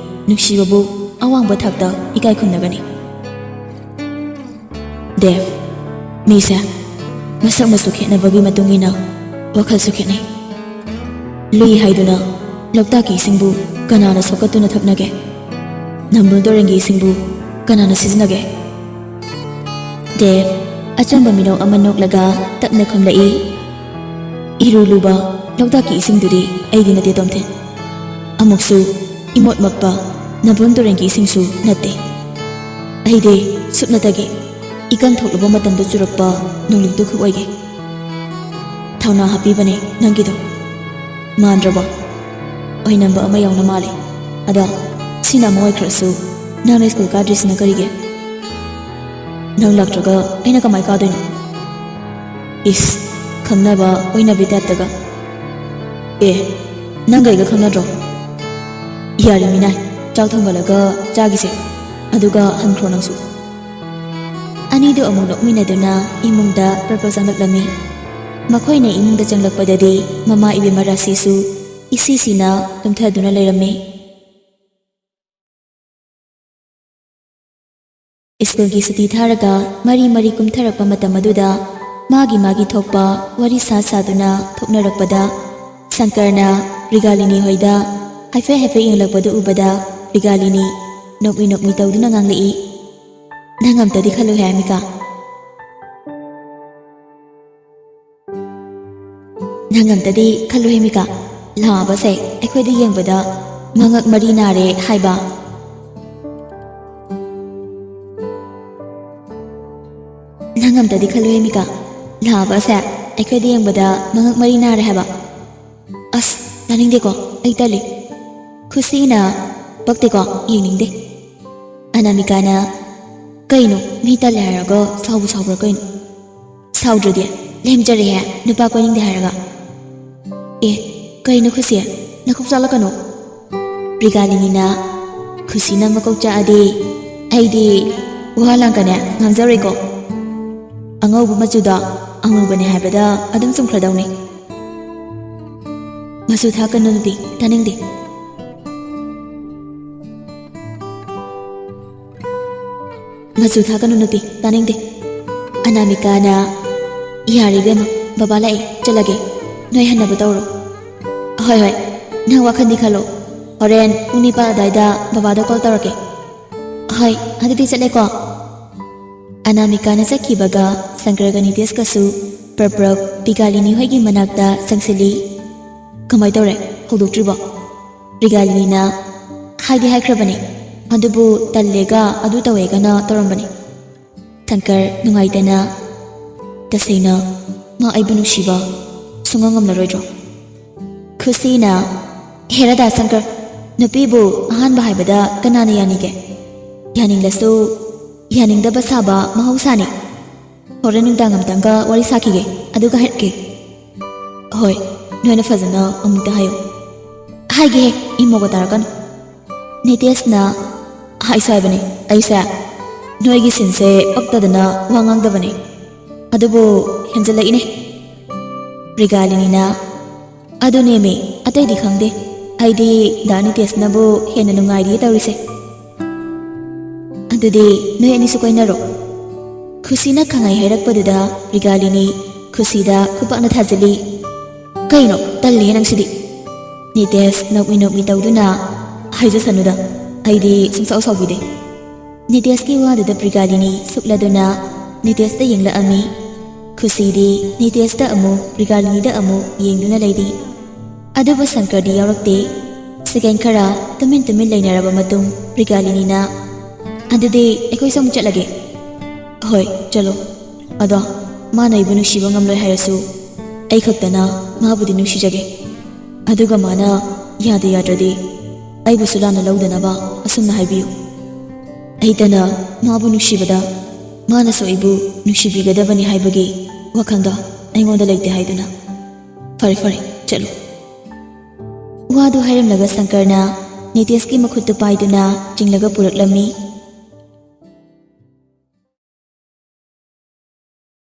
ꯅꯨꯡꯁꯤꯕꯕꯨ ꯑꯋꯥꯡꯕ ꯊꯥꯛꯇ ꯏꯀꯥꯏ ꯈꯨꯝꯅꯒꯅꯤ꯫ ꯗꯦꯕ, ꯃꯤꯁꯦ ꯃꯁꯛ ꯃꯆꯨ ꯈꯦꯠꯅꯕꯒꯤ ꯃꯇꯨꯡ ꯏꯟꯅ ꯋꯥꯈꯜꯁꯨ ꯈꯦꯠꯅꯩ꯫ ꯂꯨꯏ ꯍꯥꯏꯗꯨꯅ ꯂꯣꯛꯇꯥꯛꯀꯤ ꯏꯁꯤꯡꯕꯨ ꯀꯅꯥꯅ ꯁꯣꯛꯀꯠꯇꯨꯅ ꯊꯛꯅꯒꯦ? ꯅꯝꯕꯨꯜ ꯇꯨꯔꯦꯜꯒꯤ ꯏꯁꯤꯡꯕꯨ ꯀꯅꯥꯅ ꯁꯤꯖꯤꯟꯅꯒꯦ? ꯗꯦꯕ, ꯑꯆꯝꯕ ꯃꯤꯅꯣꯛ ꯑꯃ ꯅꯣꯛꯂꯒ ꯇꯞꯅ ꯈꯨꯝꯂꯛꯏ, "ꯏꯔꯨ ꯂꯨꯕ ꯂꯣꯛꯇꯥꯛꯀꯤ ꯏꯁꯤꯡꯗꯨꯗꯤ ꯑꯩꯒꯤ ꯅꯠꯇꯦ, ꯇꯣꯝꯊꯤꯟ꯫ ꯑꯃꯨꯛꯁꯨ ꯏꯃꯣꯠ ꯃꯣꯠꯄ ꯅꯝꯕꯨꯜ ꯇꯨꯔꯦꯜꯒꯤ ꯏꯁꯤꯡꯁꯨ ꯅꯠꯇꯦ꯫ ꯑꯩꯗꯤ ꯁꯨꯞꯅꯇꯒꯤ ꯏꯀꯪ ꯊꯣꯛꯂꯕ ꯃꯇꯝꯗ ꯆꯨꯔꯛꯄ ꯅꯣꯡꯂꯤꯛꯇꯨ ꯈꯛ ꯑꯣꯏꯒꯦ꯫ ꯊꯧꯅꯥ ꯍꯥꯞꯄꯤꯕꯅꯦ ꯅꯪꯒꯤꯗꯣ꯫ ꯃꯥꯟꯗ꯭ꯔꯕꯣ? ꯑꯣꯏꯅꯝꯕ ꯑꯃ ꯌꯥꯎꯅ ꯃꯥꯜꯂꯦ꯫ ꯑꯗꯣ ꯁꯤꯅ ꯑꯃ ꯑꯣꯏꯈ꯭ꯔꯁꯨ, ꯅꯪꯅ ꯁ꯭ꯀꯨꯜ ꯀꯥꯗ꯭ꯔꯤꯁꯤꯅ ꯀꯔꯤꯒꯤ? ꯅꯪ ꯂꯥꯛꯇ꯭ꯔꯒ ꯑꯩꯅ ꯀꯃꯥꯏ ꯀꯥꯗꯣꯏꯅꯣ? ꯏꯁ, ꯈꯪꯅꯕ ꯑꯣꯏꯅꯕꯤ ꯇꯥꯏꯞꯇꯒ꯫ ꯑꯦ, ꯅꯪꯒ ꯑꯩꯒ ꯈꯪꯅꯗ꯭ꯔꯣ? ꯌꯥꯔꯦ ꯃꯤꯅꯥꯏ, ꯆꯥꯛ ꯊꯣꯡꯒꯠꯂꯒ ꯆꯥꯈꯤꯁꯦ, ꯑꯗꯨꯒ ꯍꯟꯈ꯭ꯔꯣ ꯅꯪꯁꯨ꯫ ꯑꯅꯤꯗꯨ ꯑꯃꯨꯛ ꯅꯣꯛꯃꯤꯟꯅꯗꯨꯅ ꯏꯃꯨꯡꯗ ꯄ꯭ꯔꯞ ꯄ꯭ꯔꯞ ꯆꯪꯂꯛꯂꯝꯃꯤ꯫ ꯃꯈꯣꯏꯅ ꯏꯃꯨꯡꯗ ꯆꯪꯂꯛꯄꯗꯗꯤ ꯃꯃꯥ ꯏꯕꯦꯝꯃ ꯔꯥꯁꯤꯁꯨ ꯏꯁꯤ ꯁꯤꯅ ꯇꯨꯝꯊꯗꯨꯅ ꯂꯩꯔꯝꯃꯤ꯫ ꯁ꯭ꯀꯨꯜꯒꯤ ꯁꯨꯇꯤ ꯊꯥꯔꯒ ꯃꯔꯤ ꯃꯔꯤ ꯀꯨꯝꯊꯔꯛꯄ ꯃꯇꯝ ꯑꯗꯨꯗ ꯃꯥꯒꯤ ꯃꯥꯒꯤ ꯊꯣꯛꯄ ꯋꯥꯔꯤ ꯁꯥ ꯁꯥꯗꯨꯅ ꯊꯣꯛꯅꯔꯛꯄꯗ, ꯁꯪꯀꯔꯅ ꯔꯤꯒꯥꯂꯤꯅꯤ ꯍꯣꯏꯗ ꯍꯥꯏꯐꯦꯠ ꯍꯥꯏꯐꯦꯠ ꯌꯦꯡꯂꯛꯄꯗꯨ ꯎꯕꯗ, ꯔꯤꯒꯥꯂꯤꯅꯤ ꯅꯣꯛꯃꯤ ꯅꯣꯛꯃꯤ ꯇꯧꯗꯨꯅ ꯉꯥꯡꯂꯛꯏ, "ꯅꯪ ꯑꯝꯇꯗꯤ ꯈꯜꯂꯨꯍꯦ ꯑꯃꯤꯀꯥ꯫ ꯅꯪ ꯑꯝꯇꯗꯤ ꯈꯜꯂꯨꯍꯦ ꯃꯤꯀꯥ, ꯂꯥꯛꯑꯕꯁꯦ ꯑꯩꯈꯣꯏꯗ ꯌꯦꯡꯕꯗ ꯃꯉꯛ ꯃꯔꯤ ꯅꯥꯔꯦ ꯍꯥꯏꯕ꯫ ꯅꯪ ꯑꯝꯇꯗꯤ ꯈꯜꯂꯨꯍꯦ ꯃꯤꯀꯥ, ꯂꯥꯛꯑꯕꯁꯦ ꯑꯩꯈꯣꯏꯗ ꯌꯦꯡꯕꯗ ꯃꯉꯛ ꯃꯔꯤ ꯅꯥꯔꯦ ꯍꯥꯏꯕ꯫ ꯑꯁ, ꯇꯥꯅꯤꯡꯗꯦꯀꯣ, ꯑꯩ ꯇꯜꯂꯤ꯫ ꯈꯨꯁꯤꯅ, ꯄꯛꯇꯦꯀꯣ, ꯌꯦꯡꯅꯤꯡꯗꯦ꯫" ꯑꯅꯥꯃꯤꯀꯥꯅ, "ꯀꯩꯅꯣ, ꯃꯤ ꯇꯜꯂꯦ ꯍꯥꯏꯔꯒ ꯁꯥꯎꯕ ꯁꯥꯎꯕ꯭ꯔꯥ ꯀꯩꯅꯣ? ꯁꯥꯎꯗ꯭ꯔꯗꯤ? ꯂꯦꯝꯖꯔꯦꯍꯦ, ꯅꯨꯄꯥ ꯀꯣꯏꯅꯤꯡꯗꯦ ꯍꯥꯏꯔꯒ꯫" "ꯑꯦ, ꯀꯩꯅꯣ ꯈꯨꯁꯤ, ꯅꯀꯣꯛ ꯆꯥꯛꯂꯛꯀꯅꯣ꯫" ꯄ꯭ꯔꯤꯒꯥꯂꯤꯅꯤꯅ, "ꯈꯨꯁꯤꯅ ꯃꯀꯣꯛ ꯆꯥꯛꯑꯗꯤ ꯑꯩꯗꯤ ꯋꯥ ꯂꯥꯡꯀꯅꯦ ꯉꯥꯡꯖꯔꯣꯏꯀꯣ꯫ ꯑꯉꯧꯕ ꯃꯆꯨꯗꯣ ꯑꯃꯨꯕꯅꯦ ꯍꯥꯏꯕꯗ ꯑꯗꯨꯝ ꯆꯨꯝꯈ꯭ꯔꯗꯧꯅꯤ꯫" "ꯃꯆꯨ ꯊꯥꯛꯀꯅꯨ ꯅꯨꯄꯤ, ꯇꯥꯅꯤꯡꯗꯦ꯫ ꯃꯆꯨ ꯊꯥꯛꯀꯅꯨ ꯅꯨꯄꯤ, ꯇꯥꯅꯤꯡꯗꯦ꯫" ꯑꯅꯥꯃꯤꯀꯥꯅ, "ꯌꯥꯔꯦ ꯏꯕꯦꯝꯃ, ꯕꯕꯥ ꯂꯥꯛꯑꯦ, ꯆꯠꯂꯒꯦ꯫ ꯅꯣꯏ ꯍꯟꯅꯕ ꯇꯧꯔꯣ꯫" "ꯍꯣꯏ, ꯍꯣꯏ, ꯅꯪ ꯋꯥꯈꯜꯗꯤ ꯈꯜꯂꯣ꯫ ꯍꯣꯔꯦꯟ ꯄꯨꯡ ꯅꯤꯄꯥꯜ ꯑꯗꯨꯋꯥꯏꯗ ꯕꯕꯥꯗ ꯀꯣꯜ ꯇꯧꯔꯛꯀꯦ꯫" "ꯍꯣꯏ, ꯑꯗꯨꯗꯤ ꯆꯠꯂꯦꯀꯣ꯫" ꯑꯅꯥꯃꯤꯀꯥꯅ ꯆꯠꯈꯤꯕꯒ ꯁꯪꯀꯔꯒ ꯅꯤꯇꯦꯁꯀꯁꯨ ꯄ꯭ꯔꯞ ꯄ꯭ꯔꯞ ꯄꯤꯒꯥꯂꯤꯅꯤ ꯍꯣꯏꯒꯤ ꯃꯅꯥꯛꯇ ꯆꯪꯁꯤꯜꯂꯤ꯫ "ꯀꯃꯥꯏ ꯇꯧꯔꯦ? ꯍꯧꯗꯣꯛꯇ꯭ꯔꯤꯕꯣ?" ꯄꯤꯒꯥꯂꯤꯅꯤꯅ, "ꯍꯥꯏꯗꯤ ꯍꯥꯏꯈ꯭ꯔꯕꯅꯦ, ꯑꯗꯨꯕꯨ ꯇꯜꯂꯦꯒ ꯑꯗꯨ ꯇꯧꯋꯦꯒꯅ ꯇꯧꯔꯝꯕꯅꯦ꯫" ꯁꯪꯀꯔ ꯅꯨꯡꯉꯥꯏꯇꯅ, "ꯇꯁꯦꯡꯅ ꯃꯥ ꯑꯩꯕꯨ ꯅꯨꯡꯁꯤꯕ ꯁꯨꯡꯉꯝ ꯉꯝꯂꯔꯣꯏꯗ꯭ꯔꯣ?" ꯈꯨꯁꯤꯅ, "ꯍꯦꯔꯥ ꯗꯥ ꯁꯪꯀꯔ, ꯅꯨꯄꯤꯕꯨ ꯑꯍꯥꯟꯕ ꯍꯥꯏꯕꯗ ꯀꯅꯥꯅ ꯌꯥꯅꯤꯒꯦ? ꯌꯥꯅꯤꯡꯂꯁꯨ ꯌꯥꯅꯤꯡꯗꯕ ꯁꯥꯕ ꯃꯍꯧꯁꯥꯅꯤ꯫ ꯍꯣꯔꯦꯟ ꯅꯨꯡꯗꯥꯡ ꯑꯝꯇꯪꯒ ꯋꯥꯔꯤ ꯁꯥꯈꯤꯒꯦ, ꯑꯗꯨꯒ ꯍꯥꯏꯔꯛꯀꯦ꯫" "ꯍꯣꯏ, ꯅꯣꯏꯅ ꯐꯖꯅ ꯑꯃꯨꯛꯇ ꯍꯥꯏꯌꯨ꯫" "ꯍꯥꯏꯒꯦꯍꯦ, ꯏꯃꯣꯒ ꯇꯥꯔꯛꯀꯅꯨ꯫" ꯅꯤꯇꯦꯁꯅ, "ꯍꯥꯏꯁꯨ ꯍꯥꯏꯕꯅꯦ ꯑꯩꯁꯦ, ꯅꯣꯏꯒꯤ ꯁꯤꯟꯁꯦ ꯄꯛꯇꯗꯅ ꯋꯥ ꯉꯥꯡꯗꯕꯅꯦ, ꯑꯗꯨꯕꯨ ꯍꯦꯟꯖꯜꯂꯛꯏꯅꯦ꯫" ꯄ꯭ꯔꯤꯒꯥꯂꯤꯅꯤꯅ, "ꯑꯗꯨꯅꯦꯃꯤ, ꯑꯇꯩꯗꯤ ꯈꯪꯗꯦ, ꯑꯩꯗꯤ ꯗꯥ ꯅꯤꯇꯦꯁꯅꯕꯨ ꯍꯦꯟꯅ ꯅꯨꯡꯉꯥꯏꯔꯤꯌꯦ ꯇꯧꯔꯤꯁꯦ꯫" "ꯑꯗꯨꯗꯤ ꯅꯣꯏ ꯑꯅꯤꯁꯨ ꯀꯣꯏꯅꯔꯣ꯫" ꯈꯨꯁꯤꯅ ꯈꯪꯍꯥꯏ ꯍꯥꯏꯔꯛꯄꯗꯨꯗ ꯄ꯭ꯔꯤꯒꯥꯂꯤꯅꯤ ꯈꯨꯁꯤꯗ ꯈꯨꯄꯥꯛꯅ ꯊꯥꯖꯤꯜꯂꯤ꯫ "ꯀꯩꯅꯣ, ꯇꯜꯂꯤꯍꯦ ꯅꯪꯁꯤꯗꯤ꯫" ꯅꯤꯇꯦꯁ ꯅꯣꯛꯃꯤ ꯅꯣꯛꯃꯤ ꯇꯧꯗꯨꯅ, "ꯍꯥꯏꯖꯁꯅꯨꯗ, ꯑꯩꯗꯤ ꯁꯨꯡꯁꯥꯎ ꯁꯥꯎꯕꯤꯗꯦ꯫" ꯅꯤꯇꯦꯁꯀꯤ ꯋꯥꯗꯨꯗ ꯄ꯭ꯔꯤꯒꯥꯂꯤꯅꯤ ꯁꯨꯛꯂꯗꯨꯅ ꯅꯤꯇꯦꯁꯇ ꯌꯦꯡꯂꯛꯑꯝꯃꯤ꯫ ꯈꯨꯁꯤꯗꯤ ꯅꯤꯇꯦꯁꯇ ꯑꯃꯨꯛ ꯄ꯭ꯔꯤꯒꯥꯂꯤꯅꯤꯗ ꯑꯃꯨꯛ ꯌꯦꯡꯗꯨꯅ ꯂꯩꯔꯤ꯫ ꯑꯗꯨꯕꯨ ꯁꯪꯀꯔꯗꯤ ꯌꯥꯎꯔꯛꯇꯦ꯫ ꯁꯦꯀꯦꯟ ꯈꯔ ꯇꯨꯃꯤꯟ ꯇꯨꯃꯤꯟ ꯂꯩꯅꯔꯕ ꯃꯇꯨꯡ ꯄ꯭ꯔꯤꯒꯥꯂꯤꯅꯤꯅ, "ꯑꯗꯨꯗꯤ ꯑꯩꯈꯣꯏꯁꯨ ꯑꯃꯨꯛ ꯆꯠꯂꯒꯦ꯫" "ꯍꯣꯏ, ꯆꯠꯂꯣ꯫ ꯑꯗꯣ ꯃꯥꯅ ꯑꯩꯕꯨ ꯅꯨꯡꯁꯤꯕ ꯉꯝꯂꯣꯏ ꯍꯥꯏꯔꯁꯨ ꯑꯩ ꯈꯛꯇꯅ ꯃꯥꯕꯨꯗꯤ ꯅꯨꯡꯁꯤꯖꯒꯦ꯫ ꯑꯗꯨꯒ ꯃꯥꯅ ꯌꯥꯗ ꯌꯥꯗ꯭ꯔꯗꯤ ꯑꯩꯕꯨꯁꯨ ꯂꯥꯟꯅ ꯂꯧꯗꯅꯕ ꯑꯁꯨꯝꯅ ꯍꯥꯏꯕꯤꯌꯨ꯫ ꯑꯩꯇꯅ ꯃꯥꯕꯨ ꯅꯨꯡꯁꯤꯕꯗ ꯃꯥꯅꯁꯨ ꯑꯩꯕꯨ ꯅꯨꯡꯁꯤꯕꯤꯒꯗꯕꯅꯤ ꯍꯥꯏꯕꯒꯤ ꯋꯥꯈꯜꯗꯣ ꯑꯩꯉꯣꯟꯗ ꯂꯩꯇꯦ ꯍꯥꯏꯗꯨꯅ꯫ ꯐꯔꯦ, ꯐꯔꯦ, ꯆꯠꯂꯨ꯫" ꯋꯥꯗꯨ ꯍꯥꯏꯔꯝꯂꯒ ꯁꯪꯀꯔꯅ ꯅꯤꯇꯦꯁꯀꯤ ꯃꯈꯨꯠꯇꯨ ꯄꯥꯏꯗꯨꯅ ꯆꯤꯡꯂꯒ ꯄꯨꯔꯛꯂꯝꯃꯤ꯫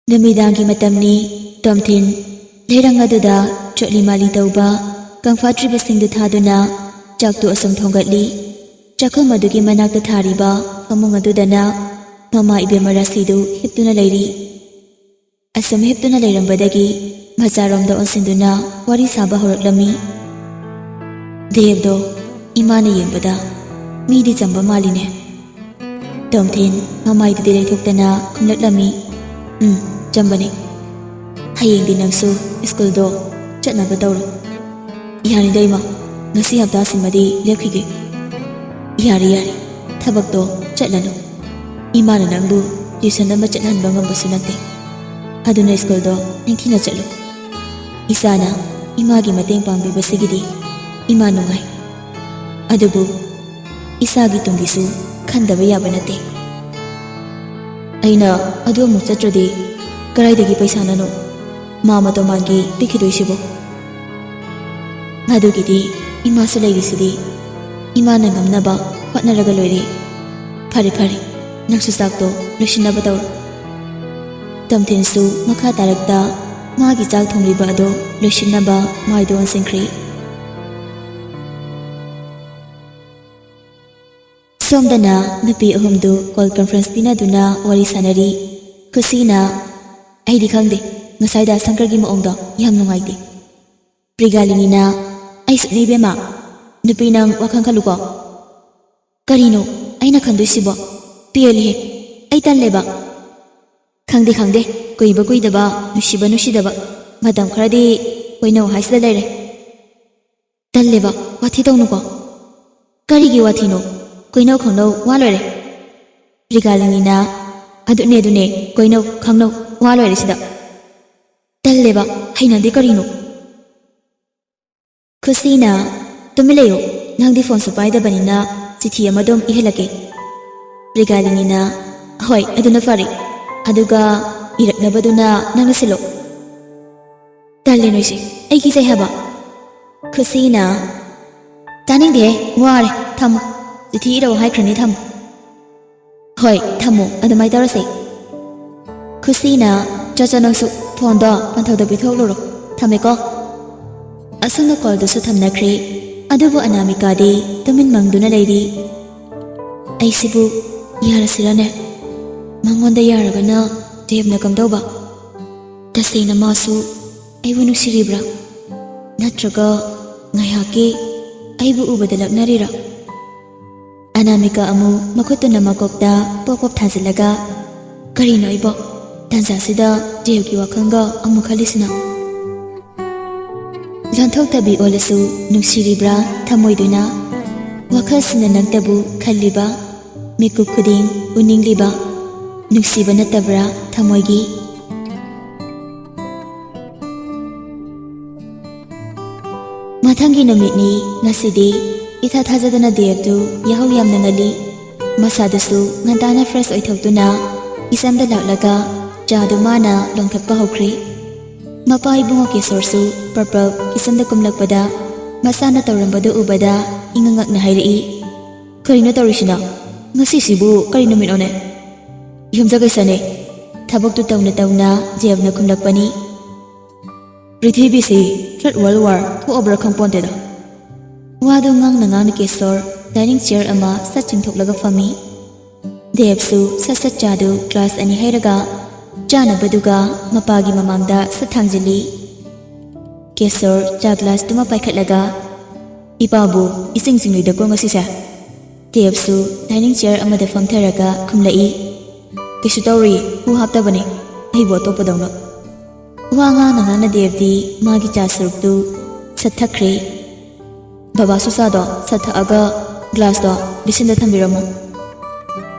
ꯅꯨꯃꯤꯗꯥꯡꯒꯤ ꯃꯇꯝꯅꯤ꯫ ꯇꯣꯝꯊꯤꯟ ꯂꯩꯔꯪ ꯑꯗꯨꯗ ꯆꯣꯠꯂꯤ ꯃꯥꯜꯂꯤ ꯇꯧꯕ ꯀꯪꯐꯥꯠꯇ꯭ꯔꯤꯕꯁꯤꯡꯗꯨ ꯊꯥꯗꯨꯅ ꯆꯥꯛꯇꯨ ꯑꯁꯨꯝ ꯊꯣꯡꯒꯠꯂꯤ꯫ ꯆꯥꯛꯈꯨꯝ ꯑꯗꯨꯒꯤ ꯃꯅꯥꯛꯇ ꯊꯥꯔꯤꯕ ꯐꯃꯨꯡ ꯑꯗꯨꯗꯅ ꯃꯃꯥ ꯏꯕꯦꯝꯃ ꯔꯥꯁꯤꯗꯨ ꯍꯤꯞꯇꯨꯅ ꯂꯩꯔꯤ꯫ ꯑꯁꯨꯝ ꯍꯤꯞꯇꯨꯅ ꯂꯩꯔꯝꯕꯗꯒꯤ ꯃꯆꯥꯔꯣꯝꯗ ꯑꯣꯟꯁꯤꯟꯗꯨꯅ ꯋꯥꯔꯤ ꯁꯥꯕ ꯍꯧꯔꯛꯂꯝꯃꯤ꯫ "ꯗꯦꯕꯗꯣ ꯏꯃꯥꯅ ꯌꯦꯡꯕꯗ ꯃꯤꯗꯤ ꯆꯝꯕ ꯃꯥꯜꯂꯤꯅꯦ?" ꯇꯣꯝꯊꯤꯟ ꯃꯃꯥꯏꯗꯨꯗꯤ ꯂꯩꯊꯣꯛꯇꯅ ꯈꯨꯝꯂꯛꯂꯝꯃꯤ꯫ "ꯎꯝ, ꯆꯝꯕꯅꯦ꯫ ꯍꯌꯦꯡꯗꯤ ꯅꯪꯁꯨ ꯁ꯭ꯀꯨꯜꯗꯣ ꯆꯠꯅꯕ ꯇꯧꯔꯣ꯫" "ꯌꯥꯅꯤꯗ ꯏꯃꯥ, ꯉꯁꯤ ꯍꯞꯇꯥꯁꯤꯃꯗꯤ ꯂꯦꯞꯈꯤꯒꯦ꯫" "ꯌꯥꯔꯦ, ꯌꯥꯔꯦ, ꯊꯕꯛꯇꯣ ꯆꯠꯂꯅꯨ꯫ ꯏꯃꯥꯅ ꯅꯪꯕꯨ ꯇ꯭ꯌꯨꯁꯟ ꯑꯃ ꯆꯠꯍꯟꯕ ꯉꯝꯕꯁꯨ ꯅꯠꯇꯦ꯫ ꯑꯗꯨꯅ ꯁ꯭ꯀꯨꯜꯗꯣ ꯅꯤꯡꯊꯤꯅ ꯆꯠꯂꯨ꯫ ꯏꯆꯥꯅ ꯏꯃꯥꯒꯤ ꯃꯇꯦꯡ ꯄꯥꯡꯕꯤꯕꯁꯤꯒꯤꯗꯤ ꯏꯃꯥ ꯅꯨꯡꯉꯥꯏ꯫ ꯑꯗꯨꯕꯨ ꯏꯆꯥꯒꯤ ꯇꯨꯡꯒꯤꯁꯨ ꯈꯟꯗꯕ ꯌꯥꯕ ꯅꯠꯇꯦ꯫" "ꯑꯩꯅ ꯑꯗꯨ ꯑꯃꯨꯛ ꯆꯠꯇ꯭ꯔꯗꯤ ꯀꯗꯥꯏꯗꯒꯤ ꯄꯩꯁꯥꯅꯅꯣ ꯃꯥ ꯃꯇꯣꯃꯥꯟꯒꯤ ꯄꯤꯈꯤꯗꯣꯏꯁꯤꯕꯣ?" "ꯃꯗꯨꯒꯤꯗꯤ ꯏꯃꯥꯁꯨ ꯂꯩꯔꯤꯁꯤꯗꯤ꯫ ꯏꯃꯥꯅ ꯉꯝꯅꯕ ꯍꯣꯠꯅꯔꯒ ꯂꯣꯏꯔꯦ꯫ ꯐꯔꯦ, ꯐꯔꯦ, ꯅꯪꯁꯨ ꯆꯥꯛꯇꯣ ꯂꯣꯏꯁꯤꯟꯅꯕ ꯇꯧꯔꯣ꯫" ꯇꯣꯝꯊꯤꯟꯁꯨ ꯃꯈꯥ ꯇꯥꯔꯛꯇ ꯃꯥꯒꯤ ꯆꯥꯛ ꯊꯣꯡꯂꯤꯕ ꯑꯗꯨ ꯂꯣꯏꯁꯤꯟꯅꯕ ꯃꯥꯏꯗ ꯑꯣꯟꯁꯤꯟꯈ꯭ꯔꯦ꯫ ꯁꯣꯝꯗꯅ ꯅꯨꯄꯤ ꯑꯍꯨꯝꯗꯨ ꯀꯣꯜ ꯀꯟꯐꯔꯦꯟꯁ ꯄꯤꯅꯗꯨꯅ ꯋꯥꯔꯤ ꯁꯥꯅꯔꯤ꯫ ꯈꯨꯁꯤꯅ, "ꯑꯩꯗꯤ ꯈꯪꯗꯦ, ꯉꯁꯥꯏꯗ ꯁꯪꯀꯔꯒꯤ ꯃꯑꯣꯡꯗꯣ ꯌꯥꯝ ꯅꯨꯡꯉꯥꯏꯇꯦ꯫" ꯄ꯭ꯔꯤꯒꯥꯂꯤꯅꯤꯅ, "ꯑꯩꯁꯨꯅꯦ ꯏꯕꯦꯝꯃ, ꯅꯨꯄꯤ ꯅꯪ ꯋꯥꯈꯜ ꯈꯜꯂꯨꯀꯣ꯫" "ꯀꯔꯤꯅꯣ ꯑꯩꯅ ꯈꯟꯗꯣꯏꯁꯤꯕꯣ? ꯄꯦꯜꯂꯤꯍꯦ, ꯑꯩ ꯇꯜꯂꯦꯕ꯫" "ꯈꯪꯗꯦ, ꯈꯪꯗꯦ, ꯀꯨꯏꯕ ꯀꯨꯏꯗꯕ, ꯅꯨꯡꯁꯤꯕ ꯅꯨꯡꯁꯤꯗꯕ, ꯃꯇꯝ ꯈꯔꯗꯤ ꯀꯣꯏꯅꯧ ꯍꯥꯏꯁꯤꯗ ꯂꯩꯔꯦ꯫" "ꯇꯜꯂꯦꯕ, ꯋꯥꯊꯤ ꯇꯧꯅꯨꯀꯣ꯫" "ꯀꯔꯤꯒꯤ ꯋꯥꯊꯤꯅꯣ? ꯀꯣꯏꯅꯧ ꯈꯪꯅꯧ ꯋꯥ ꯂꯣꯏꯔꯦ꯫" ꯄ꯭ꯔꯤꯒꯥꯂꯤꯅꯤꯅ, "ꯑꯗꯨꯅꯦ, ꯑꯗꯨꯅꯦ, ꯀꯣꯏꯅꯧ ꯈꯪꯅꯧ ꯋꯥ ꯂꯣꯏꯔꯦ ꯁꯤꯗ꯫" "ꯇꯜꯂꯦꯕ, ꯍꯩꯅꯗꯦ, ꯀꯔꯤꯅꯣ?" ꯈꯨꯁꯤꯅ, "ꯇꯨꯃꯤꯟ ꯂꯩꯌꯨ, ꯅꯪꯗꯤ ꯐꯣꯟꯁꯨ ꯄꯥꯏꯗꯕꯅꯤꯅ ꯆꯤꯊꯤ ꯑꯃ ꯑꯗꯨꯝ ꯏꯍꯜꯂꯛꯀꯦ꯫" ꯄ꯭ꯔꯤꯒꯥꯂꯤꯅꯤꯅ, "ꯍꯣꯏ, ꯑꯗꯨꯅ ꯐꯔꯦ꯫ ꯑꯗꯨꯒ ꯏꯔꯛꯅꯕꯗꯨꯅ ꯅꯪꯅ ꯁꯤꯜꯂꯣ꯫" "ꯇꯜꯂꯦ ꯅꯣꯏꯁꯦ, ꯑꯩ ꯀꯤꯖꯩ ꯍꯥꯏꯕ꯫" ꯈꯨꯁꯤꯅ, "ꯇꯥꯅꯤꯡꯗꯦꯍꯦ, ꯋꯥꯔꯦ, ꯊꯝꯃꯣ꯫ ꯆꯤꯊꯤ ꯏꯔꯛꯑꯣ ꯍꯥꯏꯈ꯭ꯔꯅꯤ, ꯊꯝꯃꯣ꯫" "ꯍꯣꯏ, ꯊꯝꯃꯣ, ꯑꯗꯨꯃꯥꯏ ꯇꯧꯔꯁꯦ꯫" ꯈꯨꯁꯤꯅ, "ꯆꯣ ꯆꯣ, ꯅꯪꯁꯨ ꯐꯣꯟꯗꯣ ꯄꯟꯊꯧꯗ ꯄꯤꯊꯣꯛꯂꯨꯔꯣ꯫ ꯊꯝꯃꯦꯀꯣ꯫" ꯑꯁꯨꯝꯅ ꯀꯣꯜꯗꯨꯁꯨ ꯊꯝꯅꯈ꯭ꯔꯦ꯫ ꯑꯗꯨꯕꯨ ꯑꯅꯥꯃꯤꯀꯥꯗꯤ ꯇꯨꯃꯤꯟ ꯃꯪꯗꯨꯅ ꯂꯩꯔꯤ꯫ "ꯑꯩꯁꯤꯕꯨ ꯌꯥꯔꯁꯤꯔꯅꯦ?" ꯃꯉꯣꯟꯗ ꯌꯥꯔꯒꯅ ꯗꯦꯕꯅ ꯀꯝꯗꯧꯕ? ꯇꯁꯦꯡꯅ ꯃꯥꯁꯨ ꯑꯩꯕꯨ ꯅꯨꯡꯁꯤꯔꯤꯕ꯭ꯔꯥ? ꯅꯠꯇ꯭ꯔꯒ ꯉꯥꯏꯍꯥꯛꯀꯤ ꯑꯩꯕꯨ ꯎꯕꯗ ꯂꯛꯅꯔꯤꯔꯥ? ꯑꯅꯥꯃꯤꯀꯥ ꯑꯃꯨꯛ ꯃꯈꯨꯠꯇꯨꯅ ꯃꯀꯣꯛꯇ ꯄꯣꯞ ꯄꯣꯞ ꯊꯥꯖꯤꯜꯂꯒ, "ꯀꯔꯤꯅꯣ ꯑꯩꯕꯣ? ꯇꯥꯟꯖꯥꯁꯤꯗ ꯗꯦꯕꯒꯤ ꯋꯥꯈꯜꯒ ꯑꯃꯨꯛ ꯈꯜꯂꯤꯁꯤꯅ?" ꯂꯣꯟꯊꯣꯛꯇꯕꯤ ꯑꯣꯜꯂꯁꯨ ꯅꯨꯡꯁꯤꯔꯤꯕ꯭ꯔꯥ ꯊꯃꯣꯏꯗꯨꯅ? ꯋꯥꯈꯜꯁꯤꯅ ꯅꯪꯇꯕꯨ ꯈꯜꯂꯤꯕ? ꯃꯤꯀꯨꯞ ꯈꯨꯗꯤꯡ ꯎꯅꯤꯡꯂꯤꯕ? ꯅꯨꯡꯁꯤꯕ ꯅꯠꯇꯕ꯭ꯔꯥ ꯊꯃꯣꯏꯒꯤ? ꯃꯊꯪꯒꯤ ꯅꯨꯃꯤꯠꯅꯤ ꯉꯁꯤꯗꯤ꯫ ꯏꯊꯥ ꯊꯥꯖꯗꯅ ꯗꯦꯕꯗꯨ ꯌꯥꯍꯧ ꯌꯥꯝꯅ ꯉꯜꯂꯤ꯫ ꯃꯁꯥꯗꯨꯁꯨ ꯉꯟꯇꯥꯅ ꯐ꯭ꯔꯦꯁ ꯑꯣꯏꯊꯣꯛꯇꯨꯅ ꯀꯤꯆꯟꯗ ꯂꯥꯛꯂꯒ ꯆꯥꯗꯨ ꯃꯥꯅ ꯂꯣꯟꯈꯠꯄ ꯍꯧꯈ꯭ꯔꯦ꯫ ꯃꯄꯥ ꯏꯕꯨꯡꯉꯣ ꯀꯦꯁꯣꯔꯁꯨ ꯄ꯭ꯔꯞ ꯄ꯭ꯔꯞ ꯀꯤꯆꯟꯗ ꯀꯨꯝꯂꯛꯄꯗ ꯃꯆꯥꯅ ꯇꯧꯔꯝꯕꯗꯨ ꯎꯕꯗ ꯏꯉꯛ ꯉꯛꯅ ꯍꯥꯏꯔꯛꯏ, "ꯀꯔꯤꯅꯣ ꯇꯧꯔꯤꯁꯤꯅ? ꯉꯁꯤꯁꯤꯕꯨ ꯀꯔꯤ ꯅꯨꯃꯤꯠꯅꯣꯅꯦ?" "ꯌꯨꯝꯖꯀꯩꯁꯅꯦ꯫" ꯊꯕꯛꯇꯨ ꯇꯧꯅ ꯇꯧꯅ ꯗꯦꯕꯅ ꯈꯨꯝꯂꯛꯄꯅꯤ꯫ "ꯄ꯭ꯔꯤꯊꯤꯕꯤꯁꯤ ꯊꯥꯔꯠ ꯋꯥꯔꯜ ꯋꯥꯔ ꯊꯣꯛꯑꯕ꯭ꯔꯥ ꯈꯪꯄꯣꯟꯇꯦꯗ꯫" ꯋꯥꯗꯨ ꯉꯥꯡꯅ ꯉꯥꯡꯅ ꯀꯦꯁꯣꯔ ꯗꯥꯏꯅꯤꯡ ꯆꯤꯌꯔ ꯑꯃ ꯁꯠ ꯆꯤꯡꯊꯣꯛꯂꯒ ꯐꯝꯃꯤ꯫ ꯗꯦꯕꯁꯨ ꯁꯠ ꯁꯠ ꯆꯥꯗꯨ ꯒ꯭ꯂꯥꯁ ꯑꯅꯤ ꯍꯩꯔꯒ ꯆꯥꯅꯕꯗꯨꯒ ꯃꯄꯥꯒꯤ ꯃꯃꯥꯡꯗ ꯁꯠ ꯊꯥꯡꯖꯤꯜꯂꯤ꯫ ꯀꯦꯁꯣꯔ ꯆꯥ ꯒ꯭ꯂꯥꯁꯇꯨꯃ ꯄꯥꯏꯈꯠꯂꯒ, "ꯏꯄꯥꯕꯨ ꯏꯁꯤꯡ ꯆꯤꯡꯂꯤꯗꯀꯣ ꯉꯁꯤꯁꯦ?" ꯗꯦꯕꯁꯨ ꯗꯥꯏꯅꯤꯡ ꯆꯤꯌꯔ ꯑꯃꯗ ꯐꯝꯊꯔꯒ ꯈꯨꯝꯂꯛꯏ, "ꯀꯩꯁꯨ ꯇꯧꯔꯤ, ꯍꯨ ꯍꯥꯞꯇꯕꯅꯤ, ꯑꯩꯕꯨ ꯑꯇꯣꯞꯄꯗꯧꯅ꯫" ꯋꯥ ꯉꯥꯡꯅ ꯉꯥꯡꯅ ꯗꯦꯕꯗꯤ ꯃꯥꯒꯤ ꯆꯥ ꯁꯔꯨꯛꯇꯨ ꯁꯠ ꯊꯛꯈ꯭ꯔꯦ꯫ "ꯕꯕꯥꯁꯨ ꯆꯥꯗꯣ ꯁꯠ ꯊꯛꯑꯒ ꯒ꯭ꯂꯥꯁꯇꯣ ꯕꯦꯁꯤꯟꯗ ꯊꯝꯕꯤꯔꯝꯃꯣ꯫"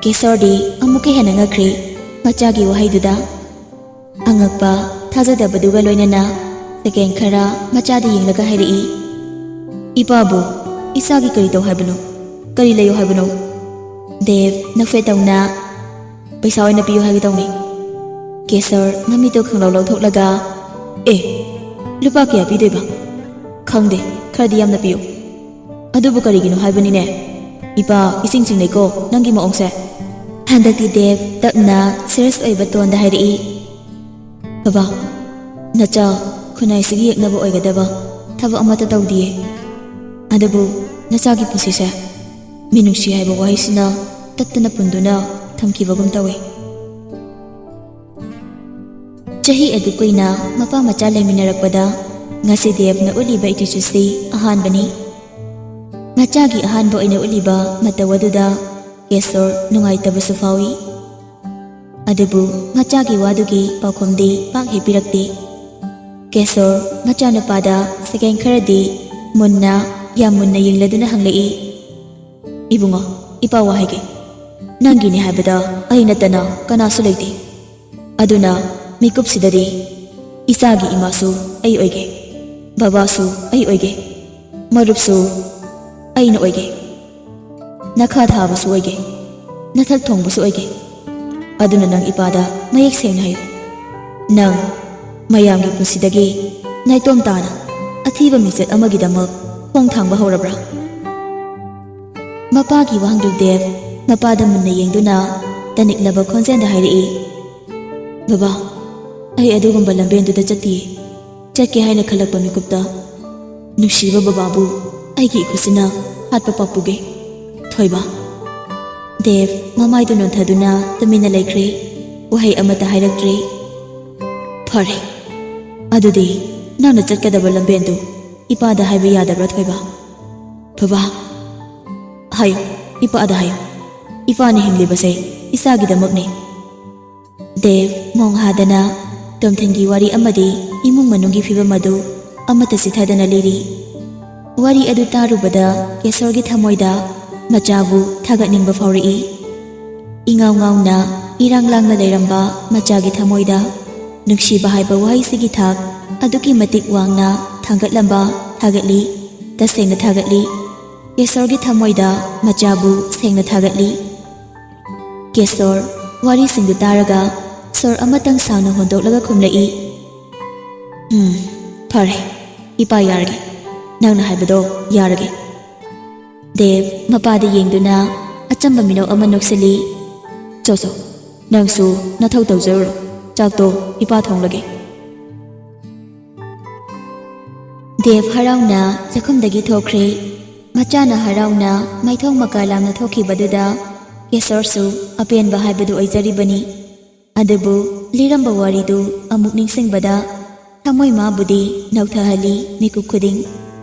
ꯀꯦꯁꯣꯔꯗꯤ ꯑꯃꯨꯛꯀ ꯍꯦꯟꯅ ꯉꯛꯈ꯭ꯔꯦ ꯃꯆꯥꯒꯤ ꯋꯥꯍꯩꯗꯨꯗ꯫ ꯑꯉꯛꯄ, ꯊꯥꯖꯗꯕꯗꯨꯒ ꯂꯣꯏꯅꯅ ꯁꯦꯀꯦꯟ ꯈꯔ ꯃꯆꯥꯗ ꯌꯦꯡꯂꯒ ꯍꯥꯏꯔꯛꯏ, "ꯏꯄꯥꯕꯨ ꯏꯆꯥꯒꯤ ꯀꯔꯤ ꯇꯧ ꯍꯥꯏꯕꯅꯣ? ꯀꯔꯤ ꯂꯩꯌꯨ ꯍꯥꯏꯕꯅꯣ?" ꯗꯦꯕ ꯅꯣꯛꯐꯦꯠ ꯇꯧꯅ, "ꯄꯩꯁꯥ ꯑꯣꯏꯅ ꯄꯤꯌꯨ ꯍꯥꯏꯒꯦ ꯇꯧꯅꯤ꯫" ꯀꯦꯁꯣꯔ ꯃꯃꯤꯠꯇꯨ ꯈꯪꯂꯧ ꯂꯧꯊꯣꯛꯂꯒ, "ꯑꯦ, ꯂꯨꯄꯥ ꯀꯌꯥ ꯄꯤꯗꯣꯏꯕ?" "ꯈꯪꯗꯦ, ꯈꯔꯗꯤ ꯌꯥꯝꯅ ꯄꯤꯌꯨ꯫" "ꯑꯗꯨꯕꯨ ꯀꯔꯤꯒꯤꯅꯣ ꯍꯥꯏꯕꯅꯤꯅꯦ? ꯏꯄꯥ ꯏꯁꯤꯡ ꯆꯤꯡꯅꯩꯀꯣ ꯅꯪꯒꯤ ꯃꯑꯣꯡꯁꯦ꯫" ꯍꯟꯗꯛꯇꯤ ꯗꯦꯕ ꯇꯞꯅ ꯁꯤꯔꯤꯌꯁ ꯑꯣꯏꯕ ꯇꯣꯟꯗ ꯍꯥꯏꯔꯛꯏ, "ꯕꯕꯥ, ꯅꯆꯥ ꯈꯨꯟꯅꯥꯏꯁꯤꯒꯤ ꯌꯦꯛꯅꯕ ꯑꯣꯏꯒꯗꯕ ꯊꯕꯛ ꯑꯃꯠꯇ ꯇꯧꯗꯤꯌꯦ꯫ ꯑꯗꯨꯕꯨ ꯅꯆꯥꯒꯤ ꯄꯨꯟꯁꯤꯁꯦ ꯃꯤꯅꯨꯡꯁꯤ ꯍꯥꯏꯕ ꯋꯥꯍꯩꯁꯤꯅ ꯇꯠꯇꯅ ꯄꯨꯟꯗꯨꯅ ꯊꯝꯈꯤꯕꯒꯨꯝ ꯇꯧꯏ꯫" ꯆꯍꯤ ꯑꯗꯨ ꯀꯨꯏꯅ ꯃꯄꯥ ꯃꯆꯥ ꯂꯩꯃꯤꯟꯅꯔꯛꯄꯗ ꯉꯁꯤ ꯗꯦꯕꯅ ꯎꯠꯂꯤꯕ attitudeꯁꯤ ꯑꯍꯥꯟꯕꯅꯤ꯫ ꯃꯆꯥꯒꯤ ꯑꯍꯥꯟꯕ ꯑꯣꯏꯅ ꯎꯠꯂꯤꯕ ꯃꯇꯧ ꯑꯗꯨꯗ ꯀꯦꯁꯣꯔ ꯅꯨꯡꯉꯥꯏꯇꯕꯁꯨ ꯐꯥꯎꯏ꯫ ꯑꯗꯨꯕꯨ ꯃꯆꯥꯒꯤ ꯋꯥꯗꯨꯒꯤ ꯄꯥꯎꯈꯨꯝꯗꯤ ꯄꯥꯛ ꯍꯦꯛ ꯄꯤꯔꯛꯇꯦ꯫ ꯀꯦꯁꯣꯔ ꯃꯆꯥꯅꯨꯄꯥꯗ second ꯈꯔꯗꯤ ꯃꯨꯟꯅ, ꯌꯥꯝ ꯃꯨꯟꯅ ꯌꯦꯡꯂꯗꯨꯅ ꯍꯪꯂꯛꯏ, "ꯏꯕꯨꯡꯉꯣ, ꯏꯄꯥ ꯋꯥ ꯍꯥꯏꯒꯦ꯫ ꯅꯪꯒꯤꯅꯤ ꯍꯥꯏꯕꯗ ꯑꯩ ꯅꯠꯇꯅ ꯀꯅꯥꯁꯨ ꯂꯩꯇꯦ꯫ ꯑꯗꯨꯅ ꯃꯤꯀꯨꯞꯁꯤꯗꯗꯤ ꯏꯆꯥꯒꯤ ꯏꯃꯥꯁꯨ ꯑꯩ ꯑꯣꯏꯒꯦ, ꯕꯕꯥꯁꯨ ꯑꯩ ꯑꯣꯏꯒꯦ, ꯃꯔꯨꯞꯁꯨ ꯑꯩꯅ ꯑꯣꯏꯒꯦ, ꯅꯈꯥ ꯊꯥꯕꯁꯨ ꯑꯣꯏꯒꯦ, ꯅꯊꯛ ꯊꯣꯡꯕꯁꯨ ꯑꯣꯏꯒꯦ꯫ ꯑꯗꯨꯅ ꯅꯪ ꯏꯄꯥꯗ ꯃꯌꯦꯛ ꯁꯦꯡꯅ ꯍꯥꯏꯌꯨ꯫ ꯅꯪ ꯃꯌꯥꯝꯒꯤ ꯄꯨꯟꯁꯤꯗꯒꯤ ꯅꯥꯏꯇꯣꯝ ꯇꯥꯅ ꯑꯊꯤꯕ ꯃꯤꯡꯆꯠ ꯑꯃꯒꯤꯗꯃꯛ ꯈꯣꯡ ꯊꯥꯡꯕ ꯍꯧꯔꯕ꯭ꯔꯥ?" ꯃꯄꯥꯒꯤ ꯋꯥꯍꯪꯗꯨ ꯗꯦꯕ ꯃꯄꯥꯗ ꯃꯨꯟꯅ ꯌꯦꯡꯗꯨꯅ ꯇꯅꯤꯛꯂꯕ ꯈꯣꯟꯖꯦꯜꯗ ꯍꯥꯏꯔꯛꯏ, "ꯕꯕꯥ, ꯑꯩ ꯑꯗꯨꯒꯨꯝꯕ ꯂꯝꯕꯦꯟꯗꯨꯗ ꯆꯠꯇꯤꯌꯦ꯫ ꯆꯠꯀꯦ ꯍꯥꯏꯅ ꯈꯜꯂꯛꯄ ꯃꯤꯀꯨꯞꯇ ꯅꯨꯡꯁꯤꯕ ꯕꯕꯥꯕꯨ ꯑꯩꯒꯤ ꯏꯈꯨꯠꯁꯤꯅ ꯍꯥꯠꯄ ꯄꯥꯞ ꯄꯨꯒꯦ, ꯊꯣꯏꯕ꯫" ꯗꯦꯕ ꯃꯃꯥꯏꯗꯨ ꯅꯣꯟꯊꯗꯨꯅ ꯇꯨꯃꯤꯟꯅ ꯂꯩꯈ꯭ꯔꯦ꯫ ꯋꯥꯍꯩ ꯑꯃꯠꯇ ꯍꯥꯏꯔꯛꯇ꯭ꯔꯦ꯫ "ꯐꯔꯦ, ꯑꯗꯨꯗꯤ ꯅꯪꯅ ꯆꯠꯀꯗꯕ ꯂꯝꯕꯦꯟꯗꯨ ꯏꯄꯥꯗ ꯍꯥꯏꯕ ꯌꯥꯗꯕ꯭ꯔꯥ, ꯊꯣꯏꯕ?" "ꯕꯕꯥ, ꯍꯥꯏꯌꯨ, ꯏꯄꯥꯗ ꯍꯥꯏꯌꯨ꯫ ꯏꯄꯥꯅ ꯍꯤꯡꯂꯤꯕꯁꯦ ꯏꯆꯥꯒꯤꯗꯃꯛꯅꯤ꯫" ꯗꯦꯕ ꯃꯣꯡ ꯍꯥꯗꯅ ꯇꯣꯝꯊꯤꯟꯒꯤ ꯋꯥꯔꯤ ꯑꯃꯗꯤ ꯏꯃꯨꯡ ꯃꯅꯨꯡꯒꯤ ꯐꯤꯕꯝ ꯑꯗꯨ ꯑꯃꯠꯇ ꯆꯤꯊꯗꯅ ꯂꯤꯔꯤ꯫ ꯋꯥꯔꯤ ꯑꯗꯨ ꯇꯥꯔꯨꯕꯗ ꯀꯦꯁꯣꯔꯒꯤ ꯊꯃꯣꯏꯗ ꯃꯆꯥꯕꯨ ꯊꯥꯒꯠꯅꯤꯡꯕ ꯐꯥꯎꯔꯛꯏ꯫ ꯏꯉꯥꯎ ꯉꯥꯎꯅ ꯏꯔꯥꯡ ꯂꯥꯡꯅ ꯂꯩꯔꯝꯕ ꯃꯆꯥꯒꯤ ꯊꯃꯣꯏꯗ ꯅꯨꯡꯁꯤꯕ ꯍꯥꯏꯕ ꯋꯥꯍꯩꯁꯤꯒꯤ ꯊꯥꯛ ꯑꯗꯨꯛꯀꯤ ꯃꯇꯤꯛ ꯋꯥꯡꯅ ꯊꯥꯡꯒꯠꯂꯝꯕ ꯊꯥꯒꯠꯂꯤ꯫ ꯇꯁꯦꯡꯅ ꯊꯥꯒꯠꯂꯤ꯫ ꯀꯦꯁꯣꯔꯒꯤ ꯊꯃꯣꯏꯗ ꯃꯆꯥꯕꯨ ꯁꯦꯡꯅ ꯊꯥꯒꯠꯂꯤ꯫ ꯀꯦꯁꯣꯔ ꯋꯥꯔꯤꯁꯤꯡꯗꯨ ꯇꯥꯔꯒ ꯁꯣꯔ ꯑꯃꯇꯪ ꯁꯥꯡꯅ ꯍꯣꯟꯗꯣꯛꯂꯒ ꯈꯨꯝꯂꯛꯏ, "ꯎꯝ, ꯐꯔꯦ, ꯏꯄꯥ ꯌꯥꯔꯒꯦ, ꯅꯪꯅ ꯍꯥꯏꯕꯗꯣ ꯌꯥꯔꯒꯦ꯫" ꯗꯦꯕ ꯃꯄꯥꯗ ꯌꯦꯡꯗꯨꯅ ꯑꯆꯝꯕ ꯃꯤꯅꯣꯛ ꯑꯃ ꯅꯣꯛꯁꯤꯜꯂꯤ꯫ "ꯆꯣ ꯆꯣ, ꯅꯪꯁꯨ ꯅꯊꯧ ꯇꯧꯖꯔꯨꯔꯣ, ꯆꯥꯛꯇꯣ ꯏꯄꯥ ꯊꯣꯡꯂꯒꯦ꯫" ꯗꯦꯕ ꯍꯔꯥꯎꯅ ꯆꯥꯛꯈꯨꯝꯗꯒꯤ ꯊꯣꯛꯈ꯭ꯔꯦ꯫ ꯃꯆꯥꯅ ꯍꯔꯥꯎꯅ ꯃꯥꯏꯊꯣꯡ ꯃꯀꯥ ꯂꯥꯝꯅ ꯊꯣꯛꯈꯤꯕꯗꯨꯗ ꯀꯦꯁꯣꯔꯁꯨ ꯑꯄꯦꯟꯕ ꯍꯥꯏꯕꯗꯨ ꯑꯣꯏꯖꯔꯤꯕꯅꯤ꯫ ꯑꯗꯨꯕꯨ ꯂꯤꯔꯝꯕ ꯋꯥꯔꯤꯗꯨ ꯑꯃꯨꯛ ꯅꯤꯡꯁꯤꯡꯕꯗ ꯊꯃꯣꯏ ꯃꯥꯕꯨꯗꯤ ꯅꯧꯊꯍꯜꯂꯤ ꯃꯤꯀꯨꯞ ꯈꯨꯗꯤꯡ꯫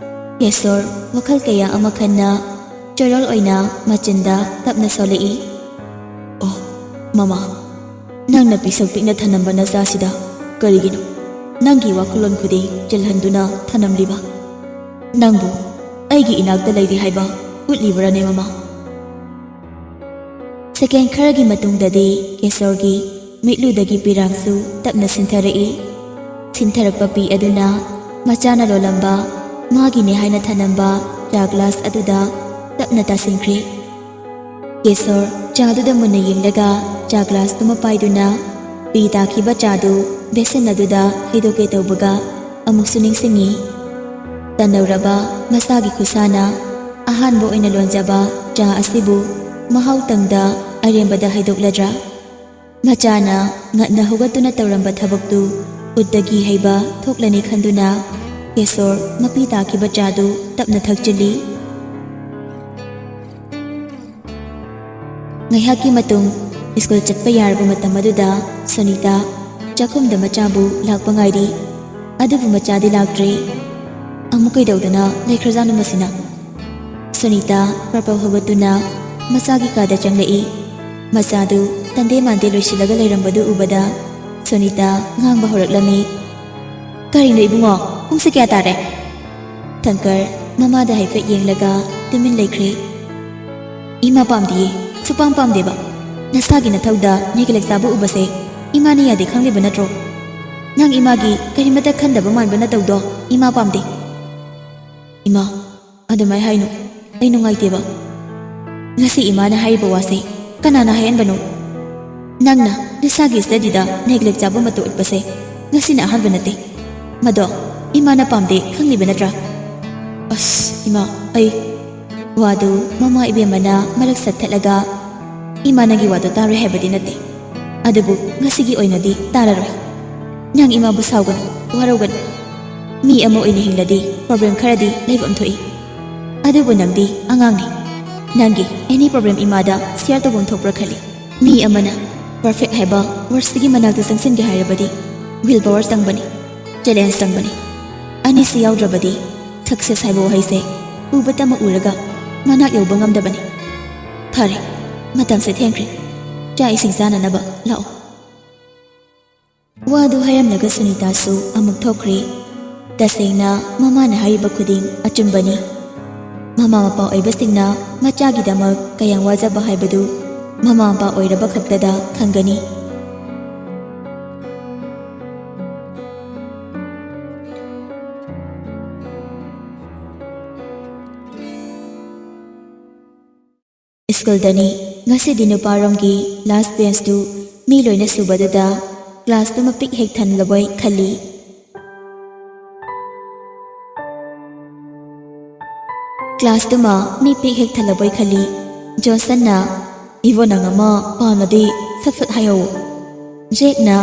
ꯀꯦꯁꯣꯔ ꯋꯥꯈꯜ ꯀꯌꯥ ꯑꯃ ꯈꯟꯅ ꯆꯣꯏꯔꯣꯜ ꯑꯣꯏꯅ ꯃꯆꯤꯟꯗ ꯇꯞꯅ ꯁꯣꯜꯂꯛꯏ꯫ "ꯑꯣ, ꯃꯃꯥ, ꯅꯪꯅ ꯄꯤꯁꯛ ꯄꯤꯛꯅ ꯊꯅꯝꯕ ꯅꯆꯥꯁꯤꯗ ꯀꯔꯤꯒꯤꯅꯣ ꯅꯪꯒꯤ ꯋꯥꯈꯜꯂꯣꯟ ꯈꯨꯗꯤꯡ ꯆꯤꯜꯍꯟꯗꯨꯅ ꯊꯅꯝꯂꯤꯕ? ꯅꯪꯕꯨ ꯑꯩꯒꯤ ꯏꯅꯥꯛꯇ ꯂꯩꯔꯤ ꯍꯥꯏꯕ ꯎꯠꯂꯤꯕ꯭ꯔꯥꯅꯦ, ꯃꯃꯥ?" ꯁꯦꯀꯦꯟ ꯈꯔꯒꯤ ꯃꯇꯨꯡꯗꯗꯤ ꯀꯦꯁꯣꯔꯒꯤ ꯃꯤꯠꯂꯨꯗꯒꯤ ꯄꯤꯔꯥꯡꯁꯨ ꯇꯞꯅ ꯁꯤꯟꯊꯔꯛꯏ꯫ ꯁꯤꯟꯊꯔꯛꯄ ꯄꯤ ꯑꯗꯨꯅ ꯃꯆꯥꯅ ꯂꯣꯜꯂꯝꯕ, ꯃꯥꯒꯤꯅꯦ ꯍꯥꯏꯅ ꯊꯅꯝꯕ ꯆꯥ ꯒ꯭ꯂꯥꯁ ꯑꯗꯨꯗ ꯇꯞꯅ ꯇꯥꯁꯤꯟꯈ꯭ꯔꯦ꯫ ꯀꯦꯁꯣꯔ ꯆꯥꯗꯨꯗ ꯃꯨꯟꯅ ꯌꯦꯡꯂꯒ ꯆꯥ ꯒ꯭ꯂꯥꯁꯇꯨꯃ ꯄꯥꯏꯗꯨꯅ ꯄꯤ ꯇꯥꯈꯤꯕ ꯆꯥꯗꯨ ꯕꯦꯁꯤꯟ ꯑꯗꯨꯗ ꯍꯩꯗꯣꯛꯀꯦ ꯇꯧꯕꯒ ꯑꯃꯨꯛꯁꯨ ꯅꯤꯡꯁꯤꯡꯉꯤ꯫ ꯇꯟꯅꯧꯔꯕ ꯃꯁꯥꯒꯤ ꯈꯨꯠꯁꯥꯅ ꯑꯍꯥꯟꯕ ꯑꯣꯏꯅ ꯂꯣꯟꯖꯕ ꯆꯥ ꯑꯁꯤꯕꯨ ꯃꯍꯥꯎ ꯇꯪꯗ ꯑꯔꯦꯝꯕꯗ ꯍꯩꯗꯣꯛꯂꯗ꯭ꯔꯥ? ꯃꯆꯥꯅ ꯉꯟꯅ ꯍꯧꯒꯠꯇꯨꯅ ꯇꯧꯔꯝꯕ ꯊꯕꯛꯇꯨ ꯎꯠꯇꯒꯤ ꯍꯩꯕ ꯊꯣꯛꯂꯅꯤ ꯈꯟꯗꯨꯅ ꯀꯦꯁꯣꯔ ꯃꯄꯤ ꯇꯥꯈꯤꯕ ꯆꯥꯗꯨ ꯇꯞꯅ ꯊꯛꯆꯤꯜꯂꯤ꯫ ꯉꯥꯏꯍꯥꯛꯀꯤ ꯃꯇꯨꯡ ꯁ꯭ꯀꯨꯜ ꯆꯠꯄ ꯌꯥꯔꯕ ꯃꯇꯝ ꯑꯗꯨꯗ ꯁꯣꯅꯤꯇꯥ ꯆꯥꯛꯈꯨꯝꯗ ꯃꯆꯥꯕꯨ ꯂꯥꯛꯄ ꯉꯥꯏꯔꯤ꯫ ꯑꯗꯨꯕꯨ ꯃꯆꯥꯗꯤ ꯂꯥꯛꯇ꯭ꯔꯤ꯫ ꯑꯃꯨꯛ ꯀꯩꯗꯧꯗꯅ ꯂꯩꯈ꯭ꯔꯖꯥꯠꯅꯣ ꯃꯁꯤꯅ? ꯁꯣꯅꯤꯇꯥ ꯄ꯭ꯔꯄ ꯍꯧꯒꯠꯇꯨꯅ ꯃꯆꯥꯒꯤ ꯀꯥꯗ ꯆꯪꯂꯛꯏ꯫ ꯃꯆꯥꯗꯨ ꯇꯟꯗꯦ ꯃꯥꯟꯗꯦ ꯂꯣꯏꯁꯤꯜꯂꯒ ꯂꯩꯔꯝꯕꯗꯨ ꯎꯕꯗ ꯁꯣꯅꯤꯇꯥ ꯉꯥꯡꯕ ꯍꯧꯔꯛꯂꯝꯃꯤ꯫ "ꯀꯔꯤꯅꯣ ꯏꯕꯨꯡꯉꯣ, ꯄꯨꯡꯁꯦ ꯀꯌꯥ ꯇꯥꯔꯦ?" ꯊꯪꯀꯔ ꯃꯃꯥꯗ ꯍꯥꯏꯐꯦꯠ ꯌꯦꯡꯂꯒ ꯇꯨꯃꯤꯟ ꯂꯩꯈ꯭ꯔꯦ꯫ "ꯏꯃꯥ ꯄꯥꯝꯗꯤꯌꯦ, ꯁꯨꯄꯥꯝ ꯄꯥꯝꯗꯦꯕ꯫ ꯅꯁꯥꯒꯤ ꯅꯊꯧꯗ ꯅꯦꯒ꯭ꯂꯦꯛ ꯆꯥꯕ ꯎꯕꯁꯦ ꯏꯃꯥꯅ ꯌꯥꯗꯦ ꯈꯪꯂꯤꯕ ꯅꯠꯇ꯭ꯔꯣ? ꯅꯪ ꯏꯃꯥꯒꯤ ꯀꯔꯤꯃꯠꯇ ꯈꯟꯗꯕ ꯃꯥꯟꯕ ꯅꯇꯧꯗꯣ ꯏꯃꯥ ꯄꯥꯝꯗꯦ꯫" "ꯏꯃꯥ, ꯑꯗꯨꯃꯥꯏ ꯍꯥꯏꯅꯨ, ꯑꯩ ꯅꯨꯡꯉꯥꯏꯇꯦꯕ꯫ ꯉꯁꯤ ꯏꯃꯥꯅ ꯍꯥꯏꯔꯤꯕ ꯋꯥꯁꯦ ꯀꯅꯥꯅ ꯍꯥꯏꯍꯟꯕꯅꯣ? ꯅꯪꯅ ꯅꯁꯥꯒꯤ ꯁ꯭ꯇꯗꯤꯗ ꯅꯦꯒ꯭ꯂꯦꯛ ꯆꯥꯕ ꯃꯇꯧ ꯎꯠꯄꯁꯦ ꯉꯁꯤꯅ ꯑꯍꯥꯟꯕ ꯅꯠꯇꯦ꯫ ꯃꯗꯣ ꯏꯃꯥꯅ ꯄꯥꯝꯗꯦ ꯈꯪꯂꯤꯕ ꯅꯠꯇ꯭ꯔꯥ?" "ꯑꯁ, ꯏꯃꯥ, ꯑꯩ..." ꯋꯥꯗꯨ ꯃꯃꯥ ꯏꯕꯦꯝꯃꯅ ꯃꯔꯛ ꯁꯠꯊꯠꯂꯒ, "ꯏꯃꯥ ꯅꯪꯒꯤ ꯋꯥꯗꯣ ꯇꯥꯔꯣꯏ ꯍꯥꯏꯕꯗꯤ ꯅꯠꯇꯦ, ꯑꯗꯨꯕꯨ ꯉꯁꯤꯒꯤ ꯑꯣꯏꯅꯗꯤ ꯇꯥꯔꯔꯣꯏ꯫ ꯅꯪ ꯏꯃꯥꯕꯨ ꯁꯥꯎꯒꯅꯨ, ꯋꯥꯔꯧꯒꯅꯨ꯫ ꯃꯤ ꯑꯃ ꯑꯣꯏꯅ ꯍꯤꯡꯂꯗꯤ ꯄ꯭ꯔꯣꯕ꯭ꯂꯦꯝ ꯈꯔꯗꯤ ꯂꯩꯐꯝ ꯊꯣꯛꯏ꯫ ꯑꯗꯨꯕꯨ ꯅꯪꯗꯤ ꯑꯉꯥꯡꯅꯤ꯫ ꯅꯪꯒꯤ ꯑꯦꯅꯤ ꯄ꯭ꯔꯣꯕ꯭ꯂꯦꯝ ꯏꯃꯥꯗ ꯁꯤꯌꯔ ꯇꯧꯐꯝ ꯊꯣꯛꯄ꯭ꯔꯥ ꯈꯜꯂꯤ꯫ ꯃꯤ ꯑꯃꯅ Perfect ꯍꯥꯏꯕ wordꯁꯤꯒꯤ ꯃꯅꯥꯛꯇ ꯆꯪꯁꯤꯟꯒꯦ ꯍꯥꯏꯔꯕꯗꯤ will power ꯆꯪꯕꯅꯤ, challenge ꯆꯪꯕꯅꯤ꯫ ꯑꯅꯤꯁꯤ ꯌꯥꯎꯗ꯭ꯔꯕꯗꯤ success ꯍꯥꯏꯕ ꯋꯥꯍꯩꯁꯦ ꯎꯕꯇꯃꯛ ꯎꯔꯒ ꯃꯅꯥꯛ ꯌꯧꯕ ꯉꯝꯗꯕꯅꯤ꯫ ꯐꯔꯦ, ꯃꯇꯝꯁꯦ ꯊꯦꯡꯈ꯭ꯔꯦ꯫ ꯆꯥꯛ ꯏꯁꯤꯡ ꯆꯥꯅꯅꯕ ꯂꯥꯛꯑꯣ꯫ ꯋꯥꯗꯨ ꯍꯥꯏꯔꯝꯂꯒ ꯁꯨꯅꯤꯇꯥꯁꯨ ꯑꯃꯨꯛ ꯊꯣꯛꯈ꯭ꯔꯦ꯫ ꯇꯁꯦꯡꯅ ꯃꯃꯥꯅ ꯍꯥꯏꯔꯤꯕ ꯈꯨꯗꯤꯡ ꯑꯆꯨꯝꯕꯅꯤ꯫ ꯃꯃꯥ ꯃꯄꯥ ꯑꯣꯏꯕꯁꯤꯡꯅ ꯃꯆꯥꯒꯤꯗꯃꯛ ꯀꯌꯥꯝ ꯋꯥꯖꯕ ꯍꯥꯏꯕꯗꯨ ꯃꯃꯥ ꯃꯄꯥ ꯑꯣꯏꯔꯕ ꯈꯛꯇꯗ ꯈꯪꯒꯅꯤ꯫ ꯁ꯭ꯀꯨꯜꯗꯅꯤ꯫ ꯉꯁꯤꯗꯤ ꯅꯨꯄꯥꯔꯣꯝꯒꯤ last benchꯇꯨ ꯃꯤ ꯂꯣꯏꯅ ꯁꯨꯕꯗꯨꯗ classꯇꯨꯃ ꯄꯤꯛ ꯍꯦꯛ ꯊꯟꯂꯕꯣꯏ ꯈꯜꯂꯤ꯫ Classꯇꯨꯃ ꯃꯤ ꯄꯤꯛ ꯍꯦꯛ ꯊꯜꯂꯕꯣꯏ ꯈꯜꯂꯤ꯫ ꯖꯣꯟꯁꯟꯅ, "ꯏꯕꯣ, ꯅꯪ ꯑꯃ ꯄꯥꯝꯃꯗꯤ ꯁꯠ ꯁꯠ ꯍꯥꯏꯍꯧꯋꯣ꯫" ꯖꯦꯛꯅ,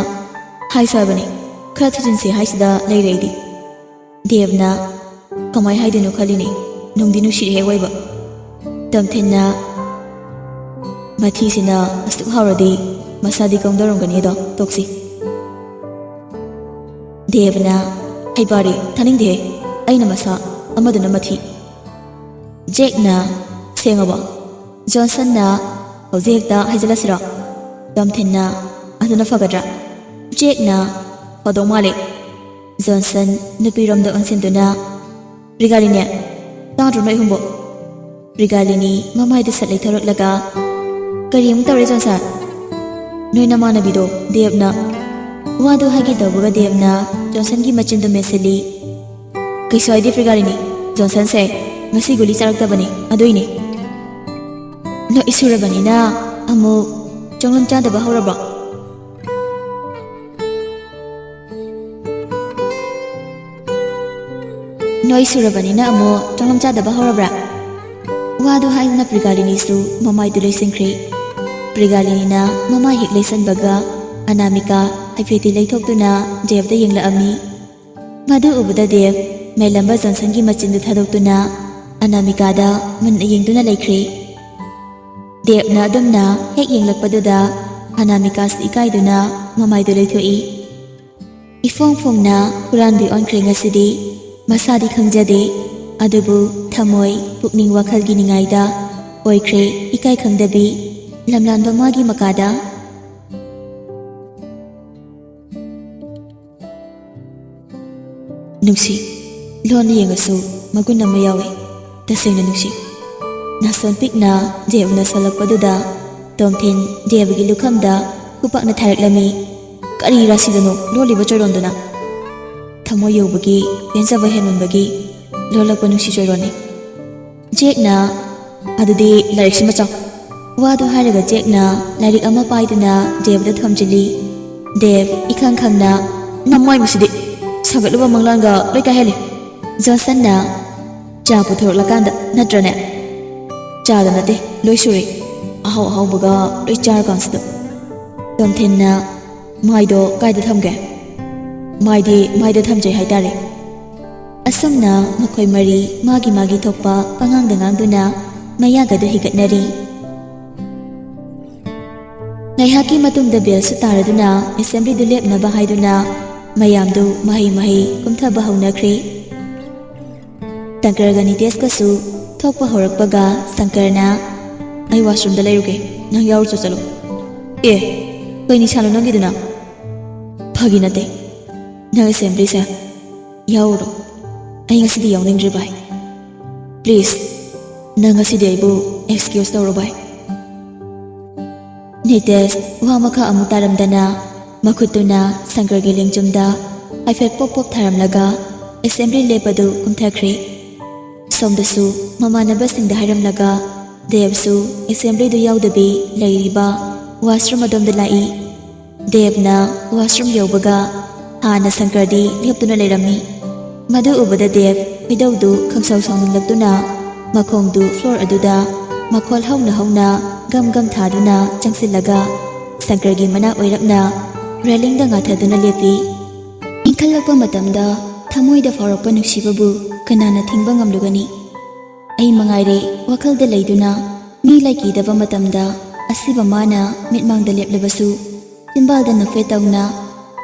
"ꯍꯥꯏꯁꯨ ꯍꯥꯏꯕꯅꯤ, ꯈꯔ ꯊꯨꯖꯤꯟꯁꯤ ꯍꯥꯏꯁꯤꯗ ꯂꯩꯔꯦ ꯑꯩꯗꯤ꯫" ꯗꯦꯕꯅ, "ꯀꯃꯥꯏ ꯍꯥꯏꯗꯣꯏꯅꯣ ꯈꯜꯂꯤꯅꯦ, ꯅꯨꯡꯗꯤ ꯅꯨꯡꯁꯤꯔꯦ ꯍꯦꯛ ꯑꯣꯏꯕ꯫" ꯇꯝꯊꯤꯟꯅ, "ꯃꯊꯤꯁꯤꯅ ꯑꯁꯨꯛ ꯍꯥꯎꯔꯗꯤ ꯃꯁꯥꯗꯤ ꯀꯝꯗꯧꯔꯝꯒꯅꯤ ꯑꯗꯣ ꯇꯣꯛꯁꯤ꯫" ꯗꯦꯕꯅ, "ꯍꯩꯄꯥꯗꯤ ꯇꯥꯅꯤꯡꯗꯦꯍꯦ, ꯑꯩꯅ ꯃꯁꯥ, ꯑꯃꯗꯨꯅ ꯃꯊꯤ꯫" ꯖꯦꯛꯅ, "ꯁꯦꯡꯉꯕꯣ?" ꯖꯣꯟꯁꯟꯅ, "ꯍꯧꯖꯤꯛ ꯍꯦꯛꯇ ꯍꯥꯏꯖꯤꯜꯂꯁꯤꯔꯣ?" ꯇꯝꯊꯤꯟꯅ, "ꯑꯗꯨꯅ ꯐꯒꯗ꯭ꯔꯥ?" ꯖꯦꯛꯅ, "ꯐꯗꯧ ꯃꯥꯜꯂꯦ꯫" ꯖꯣꯟꯁꯟ ꯅꯨꯄꯤꯔꯣꯝꯗ ꯑꯣꯟꯁꯤꯟꯗꯨꯅ, "ꯄ꯭ꯔꯤꯒꯥꯂꯤꯅꯦ, ꯇꯥꯗ꯭ꯔꯣ ꯅꯣꯏ ꯑꯍꯨꯝꯕꯣ?" ꯄ꯭ꯔꯤꯒꯥꯂꯤꯅꯤ ꯃꯃꯥꯏꯗ ꯁꯠ ꯂꯩꯊꯧꯔꯛꯂꯒ, "ꯀꯔꯤ ꯑꯃꯨꯛ ꯇꯧꯔꯦ ꯖꯣꯟꯁꯟ?" "ꯅꯣꯏ ꯅꯃꯥꯟꯅꯕꯤꯗꯣ ꯗꯦꯕꯅ꯫" ꯋꯥꯗꯨ ꯍꯥꯏꯒꯦ ꯇꯧꯕꯒ ꯗꯦꯕꯅ ꯖꯣꯟꯁꯟꯒꯤ ꯃꯆꯤꯟꯗꯨ ꯃꯦꯟꯁꯤꯜꯂꯤ꯫ "ꯀꯩꯁꯨ ꯍꯥꯏꯗꯦ ꯄ꯭ꯔꯤꯒꯥꯂꯤꯅꯤ, ꯖꯣꯟꯁꯟꯁꯦ ꯉꯁꯤ ꯒꯨꯂꯤ ꯆꯥꯔꯛꯇꯕꯅꯤ, ꯑꯗꯨꯏꯅꯤ꯫" "ꯅꯣꯏ ꯁꯨꯔꯕꯅꯤꯅ ꯑꯃꯨꯛ ꯆꯪꯂꯝ ꯆꯥꯗꯕ ꯍꯧꯔꯕ꯭ꯔꯣ?" "ꯅꯣꯏ ꯁꯨꯔꯕꯅꯤꯅ ꯑꯃꯨꯛ ꯆꯪꯂꯝ ꯆꯥꯗꯕ ꯍꯧꯔꯕ꯭ꯔꯥ?" ꯋꯥꯗꯨ ꯍꯥꯏꯗꯨꯅ ꯄ꯭ꯔꯤꯒꯥꯂꯤꯅꯤꯁꯨ ꯃꯃꯥꯏꯗꯨ ꯂꯩꯁꯤꯟꯈ꯭ꯔꯦ꯫ ꯄ꯭ꯔꯤꯒꯥꯂꯤꯅꯤꯅ ꯃꯃꯥꯏ ꯍꯦꯛ ꯂꯩꯁꯟꯕꯒ ꯑꯅꯥꯃꯤꯀꯥ ꯍꯥꯏꯐꯦꯠꯇꯤ ꯂꯩꯊꯣꯛꯇꯨꯅ ꯗꯦꯕꯇ ꯌꯦꯡꯂꯛꯑꯝꯃꯤ꯫ ꯃꯗꯨ ꯎꯕꯗ ꯗꯦꯕ ꯃꯦꯜꯂꯝꯕ ꯖꯣꯟꯁꯟꯒꯤ ꯃꯆꯤꯟꯗꯨ ꯊꯥꯗꯣꯛꯇꯨꯅ ꯑꯅꯥꯃꯤꯀꯥꯗ ꯃꯨꯟꯅ ꯌꯦꯡꯗꯨꯅ ꯂꯩꯈ꯭ꯔꯦ꯫ ꯗꯦꯕꯅ ꯑꯗꯨꯝꯅ ꯍꯦꯛ ꯌꯦꯡꯂꯛꯄꯗꯨꯗ ꯑꯅꯥꯃꯤꯀꯥꯁꯨ ꯏꯀꯥꯏꯗꯨꯅ ꯃꯃꯥꯏꯗꯨ ꯂꯩꯊꯣꯛꯏ꯫ ꯏꯐꯣꯡ ꯐꯣꯡꯅ ꯍꯨꯔꯥꯟꯕꯤ ꯑꯣꯟꯈ꯭ꯔꯦ ꯉꯁꯤꯗꯤ꯫ ꯃꯁꯥꯗꯤ ꯈꯪꯖꯗꯦ, ꯑꯗꯨꯕꯨ ꯊꯃꯣꯏ, ꯄꯨꯛꯅꯤꯡ, ꯋꯥꯈꯜꯒꯤ ꯅꯤꯡꯉꯥꯏꯗ ꯑꯣꯏꯈ꯭ꯔꯦ ꯏꯀꯥꯏ ꯈꯪꯗꯕꯤ꯫ ꯂꯝꯂꯥꯟꯕ ꯃꯥꯒꯤ ꯃꯀꯥꯗ꯫ ꯅꯨꯡꯁꯤ, ꯂꯣꯟꯅ ꯌꯦꯡꯉꯁꯨ ꯃꯒꯨꯟ ꯑꯃ ꯌꯥꯎꯏ꯫ ꯇꯁꯦꯡꯅ ꯅꯨꯡꯁꯤ꯫ ꯅꯥꯁꯣꯟ ꯄꯤꯛꯅ ꯗꯦꯕꯅ ꯁꯣꯜꯂꯛꯄꯗꯨꯗ ꯇꯣꯝꯊꯤꯟ ꯗꯦꯕꯒꯤ ꯂꯨꯈꯝꯗ ꯈꯨꯄꯥꯛꯅ ꯊꯥꯔꯛꯂꯝꯃꯤ꯫ "ꯀꯔꯤ ꯔꯥꯁꯤꯗꯅꯣ ꯂꯣꯜꯂꯤꯕ ꯆꯣꯏꯔꯣꯟꯗꯨꯅ?" ꯊꯃꯣꯏ ꯌꯧꯕꯒꯤ ꯄꯦꯟꯖꯕ ꯍꯦꯟꯃꯟꯕꯒꯤ ꯂꯣꯜꯂꯛꯄ ꯅꯨꯡꯁꯤ ꯆꯣꯏꯔꯣꯟꯅꯤ꯫ ꯖꯦꯛꯅ, "ꯑꯗꯨꯗꯤ ꯂꯥꯏꯔꯤꯛꯁꯤꯃ ꯆꯥꯎ꯫" ꯋꯥꯗꯨ ꯍꯥꯏꯔꯒ ꯖꯦꯛꯅ ꯂꯥꯏꯔꯤꯛ ꯑꯃ ꯄꯥꯏꯗꯨꯅ ꯗꯦꯕꯗ ꯊꯣꯝꯖꯤꯜꯂꯤ꯫ ꯗꯦꯕ ꯏꯈꯪ ꯈꯪꯅ, "ꯅꯃꯥꯏ ꯃꯁꯤꯗꯤ ꯁꯥꯒꯠꯂꯨꯕ ꯃꯪꯂꯥꯟꯒ ꯂꯣꯏ ꯀꯥꯏꯍꯜꯂꯤ꯫" ꯖꯣꯟꯁꯟꯅ, "ꯆꯥ ꯄꯨꯊꯣꯔꯛꯂꯀꯥꯟꯗ ꯅꯠꯇ꯭ꯔꯅꯦ?" "ꯆꯥꯗ ꯅꯠꯇꯦ, ꯂꯣꯏ ꯁꯨꯔꯦ꯫ ꯑꯍꯥꯎ ꯑꯍꯥꯎꯕꯒ ꯂꯣꯏ ꯆꯥꯔꯀꯥꯟꯁꯤꯗ꯫" ꯇꯣꯝꯊꯤꯟꯅ, "ꯃꯥꯏꯗꯣ ꯀꯥꯏꯗ ꯊꯝꯒꯦ?" "ꯃꯥꯏꯗꯤ ꯃꯥꯏꯗ ꯊꯝꯖꯩ ꯍꯥꯏꯇꯥꯔꯦ꯫" ꯑꯁꯨꯝꯅ ꯃꯈꯣꯏ ꯃꯔꯤ ꯃꯥꯒꯤ ꯃꯥꯒꯤ ꯊꯣꯛꯄ ꯄꯉꯥꯡꯗ ꯉꯥꯡꯗꯨꯅ ꯃꯌꯥꯒꯗꯨ ꯍꯤꯒꯠꯅꯔꯤ꯫ ꯉꯥꯏꯍꯥꯛꯀꯤ ꯃꯇꯨꯡꯗ ꯕꯦꯜꯁꯨ ꯇꯥꯔꯗꯨꯅ ꯑꯦꯁꯦꯝꯕ꯭ꯂꯤꯗꯨ ꯂꯦꯞꯅꯕ ꯍꯥꯏꯗꯨꯅ ꯃꯌꯥꯝꯗꯨ ꯃꯍꯩ ꯃꯍꯩ ꯀꯨꯝꯊꯕ ꯍꯧꯅꯈ꯭ꯔꯦ꯫ ꯁꯪꯀꯔꯒ ꯅꯤꯇꯦꯁꯀꯁꯨ ꯊꯣꯛꯄ ꯍꯧꯔꯛꯄꯒ ꯁꯪꯀꯔꯅ, "ꯑꯩ ꯋꯥꯁꯔꯨꯝꯗ ꯂꯩꯔꯨꯒꯦ, ꯅꯪ ꯌꯥꯎꯔꯨꯆꯣ ꯆꯠꯂꯣ꯫" "ꯑꯦ, ꯀꯩ ꯅꯤꯁꯥꯅꯣ ꯅꯪꯒꯤꯗꯨꯅ?" "ꯐꯥꯒꯤ ꯅꯠꯇꯦ, ꯅꯪ ꯑꯦꯁꯦꯝꯕ꯭ꯂꯤꯁꯦ ꯌꯥꯎꯔꯨꯔꯣ꯫ ꯑꯩ ꯉꯁꯤꯗꯤ ꯌꯥꯎꯅꯤꯡꯗ꯭ꯔꯦ ꯚꯥꯏ꯫ ꯄ꯭ꯂꯤꯖ, ꯅꯪ ꯉꯁꯤꯗꯤ ꯑꯩꯕꯨ ꯑꯦꯛꯁꯀ꯭ꯌꯨꯁ ꯇꯧꯔꯣ ꯚꯥꯏ꯫" ꯅꯤꯇꯦꯁ ꯋꯥ ꯃꯈꯥ ꯑꯃꯨꯛ ꯇꯥꯔꯝꯗꯅ ꯃꯈꯨꯠꯇꯨꯅ ꯁꯪꯀꯔꯒꯤ ꯂꯦꯡꯖꯨꯝꯗ ꯍꯥꯏꯐꯦꯠ ꯄꯣꯞ ꯄꯣꯞ ꯊꯥꯔꯝꯂꯒ ꯑꯦꯁꯦꯝꯕ꯭ꯂꯤ ꯂꯦꯞꯄꯗꯨ ꯀꯨꯝꯊꯈ꯭ꯔꯦ꯫ ꯁꯣꯝꯗꯁꯨ ꯃꯃꯥꯟꯅꯕꯁꯤꯡꯗ ꯍꯥꯏꯔꯝꯂꯒ ꯗꯦꯕꯁꯨ ꯑꯦꯁꯦꯝꯕ꯭ꯂꯤꯗꯨ ꯌꯥꯎꯗꯕꯤ ꯂꯩꯔꯤꯕ ꯋꯥꯁꯔꯨꯝ ꯑꯗꯣꯝꯗ ꯂꯥꯛꯏ꯫ ꯗꯦꯕꯅ ꯋꯥꯁꯔꯨꯝ ꯌꯧꯕꯒ ꯍꯥꯟꯅ ꯁꯪꯀꯔꯗꯤ ꯂꯦꯞꯇꯨꯅ ꯂꯩꯔꯝꯃꯤ꯫ ꯃꯗꯨ ꯎꯕꯗ ꯗꯦꯕ ꯈꯣꯏꯗꯧꯗꯨ ꯈꯪꯁꯥꯎ ꯁꯥꯎꯅꯤꯡꯂꯛꯇꯨꯅ ꯃꯈꯣꯡꯗꯨ ꯐ꯭ꯂꯣꯔ ꯑꯗꯨꯗ ꯃꯈꯣꯜ ꯍꯧꯅ ꯍꯧꯅ ꯒꯝ ꯒꯝ ꯊꯥꯗꯨꯅ ꯆꯪꯁꯤꯜꯂꯒ ꯁꯪꯀꯔꯒꯤ ꯃꯅꯥꯛ ꯑꯣꯏꯔꯞꯅ ꯔꯦꯂꯤꯡꯗ ꯉꯥꯊꯗꯨꯅ ꯂꯦꯞꯄꯤ꯫ ꯏꯟꯈꯠꯂꯛꯄ ꯃꯇꯝꯗ ꯊꯃꯣꯏꯗ ꯐꯥꯎꯔꯛꯄ ꯅꯨꯡꯁꯤꯕꯕꯨ ꯀꯅꯥꯅ ꯊꯤꯡꯕ ꯉꯝꯂꯨꯒꯅꯤ? ꯑꯩ ꯃꯉꯥꯏꯔꯦ ꯋꯥꯈꯜꯗ ꯂꯩꯗꯨꯅ ꯃꯤ ꯂꯩꯈꯤꯗꯕ ꯃꯇꯝꯗ ꯑꯁꯤꯕ ꯃꯥꯅ ꯃꯤꯠꯃꯥꯡꯗ ꯂꯦꯞꯂꯕꯁꯨ, ꯆꯤꯝꯕꯥꯜꯗ ꯅꯣꯛꯐꯦꯠ ꯇꯧꯅ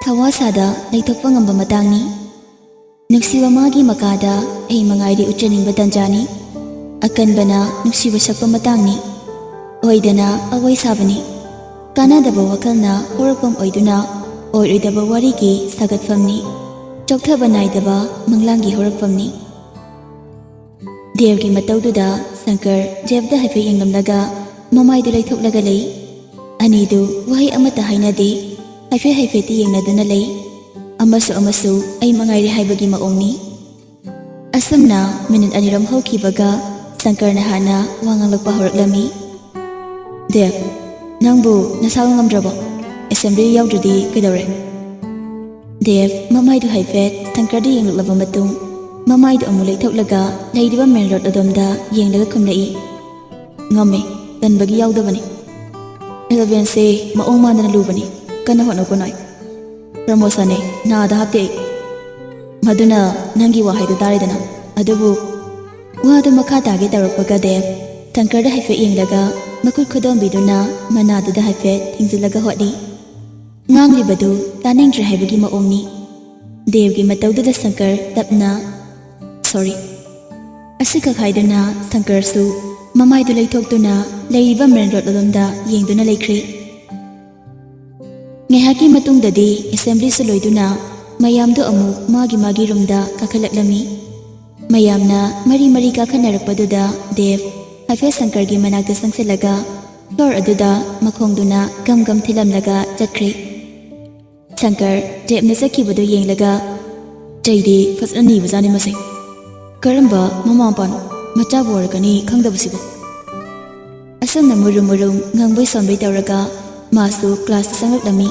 ꯊꯋꯥ ꯁꯥꯗ ꯂꯩꯊꯣꯛꯄ ꯉꯝꯕ ꯃꯇꯥꯡꯅꯤ꯫ ꯅꯨꯡꯁꯤꯕ ꯃꯥꯒꯤ ꯃꯀꯥꯗ ꯑꯩ ꯃꯉꯥꯏꯔꯦ ꯎꯠꯆꯅꯤꯡꯕ ꯇꯟꯖꯥꯅꯤ꯫ ꯑꯀꯟꯕꯅ ꯅꯨꯡꯁꯤꯕ ꯁꯛꯄ ꯃꯇꯥꯡꯅꯤ꯫ ꯑꯣꯏꯗꯅ ꯑꯋꯥꯏ ꯁꯥꯕꯅꯤ꯫ ꯀꯥꯟꯅꯗꯕ ꯋꯥꯈꯜꯅ ꯍꯧꯔꯛꯐꯝ ꯑꯣꯏꯗꯨꯅ ꯑꯣꯏꯔꯣꯏꯗꯕ ꯋꯥꯔꯤꯒꯤ ꯁꯥꯒꯠꯐꯝꯅꯤ꯫ ꯆꯣꯛꯊꯕ ꯅꯥꯏꯗꯕ ꯃꯪꯂꯥꯟꯒꯤ ꯍꯧꯔꯛꯐꯝꯅꯤ꯫ ꯗꯦꯕꯒꯤ ꯃꯇꯧꯗꯨꯗ ꯁꯪꯀꯔ ꯗꯦꯕꯗ ꯍꯥꯏꯐꯦꯠ ꯌꯦꯡꯂꯝꯂꯒ ꯃꯃꯥꯏꯗꯨ ꯂꯩꯊꯣꯛꯂꯒ ꯂꯩ꯫ ꯑꯅꯤꯗꯨ ꯋꯥꯍꯩ ꯑꯃꯠꯇ ꯍꯥꯏꯅꯗꯦ꯫ ꯍꯥꯏꯐꯦꯠ ꯍꯥꯏꯐꯦꯠꯇꯤ ꯌꯦꯡꯅꯗꯨꯅ ꯂꯩ꯫ ꯑꯃꯁꯨ ꯑꯃꯁꯨ ꯑꯩ ꯃꯉꯥꯏꯔꯦ ꯍꯥꯏꯕꯒꯤ ꯃꯑꯣꯡꯅꯤ꯫ ꯑꯁꯨꯝꯅ ꯃꯤꯅꯤꯠ ꯑꯅꯤꯔꯣꯝ ꯍꯧꯈꯤꯕꯒ ꯁꯪꯀꯔꯅ ꯍꯥꯟꯅ ꯋꯥ ꯉꯥꯡꯂꯛꯄ ꯍꯧꯔꯛꯂꯝꯃꯤ꯫ "ꯗꯦꯕ, ꯅꯪꯕꯨ ꯅꯁꯥ ꯉꯝꯗ꯭ꯔꯕꯣ? ꯑꯦꯁꯦꯝꯕ꯭ꯂꯤ ꯌꯥꯎꯗ꯭ꯔꯗꯤ ꯀꯩꯗꯧꯔꯦ?" ꯗꯦꯕ ꯃꯃꯥꯏꯗꯨ ꯍꯥꯏꯐꯦꯠ ꯁꯪꯀꯔꯗ ꯌꯦꯡꯂꯛꯂꯕ ꯃꯇꯨꯡ, ꯃꯃꯥꯏꯗꯨ ꯑꯃꯨꯛ ꯂꯩꯊꯣꯛꯂꯒ ꯂꯩꯔꯤꯕ ꯃꯦꯟ ꯔꯣꯗ ꯑꯗꯣꯝꯗ ꯌꯦꯡꯂꯒ ꯈꯨꯝꯂꯛꯏ꯫ "ꯉꯝꯃꯦ, ꯇꯟꯕꯒꯤ ꯌꯥꯎꯗꯕꯅꯤ꯫ ꯏꯂꯦꯚꯦꯟꯁꯦ ꯃꯑꯣꯡ ꯃꯥꯟꯗꯅ ꯂꯨꯕꯅꯤ, ꯀꯟꯅ ꯍꯣꯠꯅꯧꯀꯣ ꯅꯣꯏ꯫ ꯄ꯭ꯔꯃꯣꯁꯟꯅꯦ, ꯅꯥꯗ ꯍꯥꯞꯇꯦ ꯑꯩ꯫ ꯃꯗꯨꯅ ꯅꯪꯒꯤ ꯋꯥꯍꯩꯗꯨ ꯇꯥꯔꯦꯗꯅ꯫ ꯑꯗꯨꯕꯨ ꯋꯥꯗꯨ ꯃꯈꯥ ꯇꯥꯒꯦ ꯇꯧꯔꯛꯄꯒ ꯗꯦꯕ ꯁꯪꯀꯔꯗ ꯍꯥꯏꯐꯦꯠ ꯌꯦꯡꯂꯒ ꯃꯈꯨꯠ ꯈꯨꯗꯣꯝꯕꯤꯗꯨꯅ ꯃꯅꯥꯗꯨꯗ ꯍꯥꯏꯐꯦꯠ ꯊꯤꯡꯖꯤꯜꯂꯒ ꯍꯣꯠꯂꯤ꯫ ꯉꯥꯡꯂꯤꯕꯗꯨ ꯇꯥꯅꯤꯡꯗ꯭ꯔꯦ ꯍꯥꯏꯕꯒꯤ ꯃꯑꯣꯡꯅꯤ꯫ ꯗꯦꯕꯒꯤ ꯃꯇꯧꯗꯨꯗ ꯁꯪꯀꯔ ꯇꯞꯅ, "ꯁꯣꯔꯤ"꯫ ꯑꯁꯤꯈꯛ ꯍꯥꯏꯗꯨꯅ ꯁꯪꯀꯔꯁꯨ ꯃꯃꯥꯏꯗꯨ ꯂꯩꯊꯣꯛꯇꯨꯅ ꯂꯩꯔꯤꯕ ꯃꯦꯟ ꯔꯣꯗ ꯑꯗꯣꯝꯗ ꯌꯦꯡꯗꯨꯅ ꯂꯩꯈ꯭ꯔꯦ꯫ ꯉꯥꯏꯍꯥꯛꯀꯤ ꯃꯇꯨꯡꯗꯗꯤ ꯑꯦꯁꯦꯝꯕ꯭ꯂꯤꯁꯨ ꯂꯣꯏꯗꯨꯅ ꯃꯌꯥꯝꯗꯨ ꯑꯃꯨꯛ ꯃꯥꯒꯤ ꯃꯥꯒꯤ ꯔꯨꯝꯗ ꯀꯥꯈꯠꯂꯛꯂꯝꯃꯤ꯫ ꯃꯌꯥꯝꯅ ꯃꯔꯤ ꯃꯔꯤ ꯀꯥꯈꯠꯅꯔꯛꯄꯗꯨꯗ ꯗꯦꯕ ꯍꯥꯏꯐꯦꯠ ꯁꯪꯀꯔꯒꯤ ꯃꯅꯥꯛꯇ ꯆꯪꯁꯤꯜꯂꯒ ꯐ꯭ꯂꯣꯔ ꯑꯗꯨꯗ ꯃꯈꯣꯡꯗꯨꯅ ꯒꯝ ꯒꯝ ꯊꯤꯜꯂꯝꯂꯒ ꯆꯠꯈ꯭ꯔꯦ꯫ ꯁꯪꯀꯔ ꯗꯦꯕꯅ ꯆꯠꯈꯤꯕꯗꯨ ꯌꯦꯡꯂꯒ, "ꯆꯩꯗꯤ ꯐꯖꯅ ꯅꯤꯕꯖꯥꯠꯅꯤ ꯃꯁꯦ꯫ ꯀꯔꯝꯕ ꯃꯃꯥ ꯃꯄꯥꯅꯣ ꯃꯆꯥꯕꯨ ꯑꯣꯏꯔꯛꯀꯅꯤ ꯈꯪꯗꯕꯁꯤꯕꯨ?" ꯑꯁꯨꯝꯅ ꯃꯨꯔꯨꯝ ꯃꯨꯔꯨꯝ ꯉꯥꯡꯕꯩ ꯁꯣꯟꯕꯩ ꯇꯧꯔꯒ ꯃꯥꯁꯨ ꯀ꯭ꯂꯥꯁꯇ ꯆꯪꯂꯛꯂꯝꯃꯤ꯫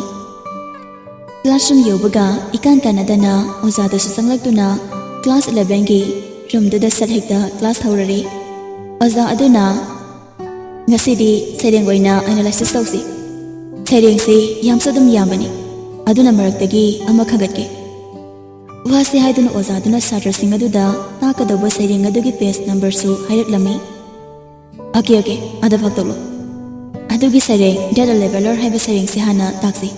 ꯀ꯭ꯂꯥꯁꯔꯨꯝ ꯌꯧꯕꯒ ꯏꯀꯥꯟ ꯀꯥꯟꯅꯗꯅ ꯑꯣꯖꯥꯗꯨꯁꯨ ꯆꯪꯂꯛꯇꯨꯅ ꯀ꯭ꯂꯥꯁ ꯏꯂꯦꯚꯦꯟꯒꯤ ꯔꯨꯝꯗꯨꯗ ꯁꯠ ꯍꯦꯛꯇ ꯀ꯭ꯂꯥꯁ ꯍꯧꯔꯔꯦ꯫ ꯑꯣꯖꯥ ꯑꯗꯨꯅ, "ꯉꯁꯤꯗꯤ ꯁꯩꯔꯦꯡ ꯑꯣꯏꯅ ꯑꯦꯅꯥꯂꯥꯏꯁꯤꯁ ꯇꯧꯁꯤ꯫ ꯁꯩꯔꯦꯡꯁꯤ ꯌꯥꯝꯁꯨ ꯑꯗꯨꯝ ꯌꯥꯝꯕꯅꯤ, ꯑꯗꯨꯅ ꯃꯔꯛꯇꯒꯤ ꯑꯃ ꯈꯟꯒꯠꯀꯦ"꯫ ꯋꯥꯁꯤ ꯍꯥꯏꯗꯨꯅ ꯑꯣꯖꯥꯗꯨꯅ ꯁꯥꯇ꯭ꯔꯁꯤꯡ ꯑꯗꯨꯗ ꯇꯥꯛꯀꯗꯧꯕ ꯁꯩꯔꯦꯡ ꯑꯗꯨꯒꯤ ꯄꯦꯖ ꯅꯝꯕꯔꯁꯨ ꯍꯥꯏꯔꯛꯂꯝꯃꯤ꯫ "ꯑꯣꯀꯦ, ꯑꯣꯀꯦ, ꯑꯗ ꯐꯥꯛꯇꯣꯛꯂꯣ"꯫ ꯑꯗꯨꯒꯤ ꯁꯩꯔꯦꯡ Dead Leveller ꯍꯥꯏꯕ ꯁꯩꯔꯦꯡꯁꯤ ꯍꯥꯟꯅ ꯇꯥꯛꯁꯤ꯫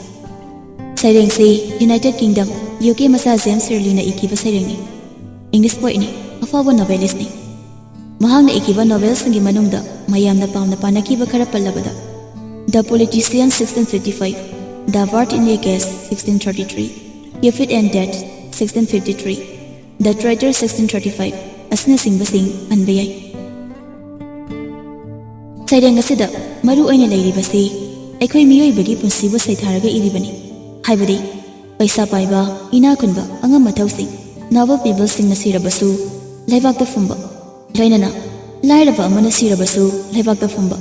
ꯁꯩꯔꯦꯡꯁꯤ United Kingdom, UK ꯃꯆꯥ James Shirleyꯅ ꯏꯈꯤꯕ ꯁꯩꯔꯦꯡꯅꯤ꯫ English poetꯅꯤ, ꯑꯐꯥꯎꯕ novelistꯅꯤ꯫ ꯃꯍꯥꯛꯅ ꯏꯈꯤꯕ novelꯁꯤꯡꯒꯤ ꯃꯅꯨꯡꯗ ꯃꯌꯥꯝꯅ ꯄꯥꯝꯅ ꯄꯥꯅꯈꯤꯕ ꯈꯔ ꯄꯜꯂꯕꯗ, The Politician sixteen fifty-five, The Ward in a Case sixteen thirty-three, Cupid and Death sixteen fifty-three, The Traitor sixteen thirty-five ꯑꯁꯤꯅꯆꯤꯡꯕꯁꯤꯡ ꯄꯟꯕ ꯌꯥꯏ꯫ ꯁꯩꯔꯦꯡ ꯑꯁꯤꯗ ꯃꯔꯨ ꯑꯣꯏꯅ ꯂꯩꯔꯤꯕꯁꯤ ꯑꯩꯈꯣꯏ ꯃꯤꯑꯣꯏꯕꯒꯤ ꯄꯨꯟꯁꯤꯕꯨ ꯁꯩꯊꯥꯔꯒ ꯏꯔꯤꯕꯅꯤ꯫ ꯍꯥꯏꯕꯗꯤ, ꯄꯩꯁꯥ ꯄꯥꯏꯕ, ꯏꯅꯥ ꯈꯨꯟꯕ, ꯑꯉꯝ ꯑꯊꯧꯁꯤꯡ, noble peopleꯁꯤꯡꯅ ꯁꯤꯔꯕꯁꯨ ꯂꯩꯕꯥꯛꯇ ꯐꯨꯝꯕ, ꯂꯣꯏꯅꯅ ꯂꯥꯏꯔꯕ ꯑꯃꯅ ꯁꯤꯔꯕꯁꯨ ꯂꯩꯕꯥꯛꯇ ꯐꯨꯝꯕ꯫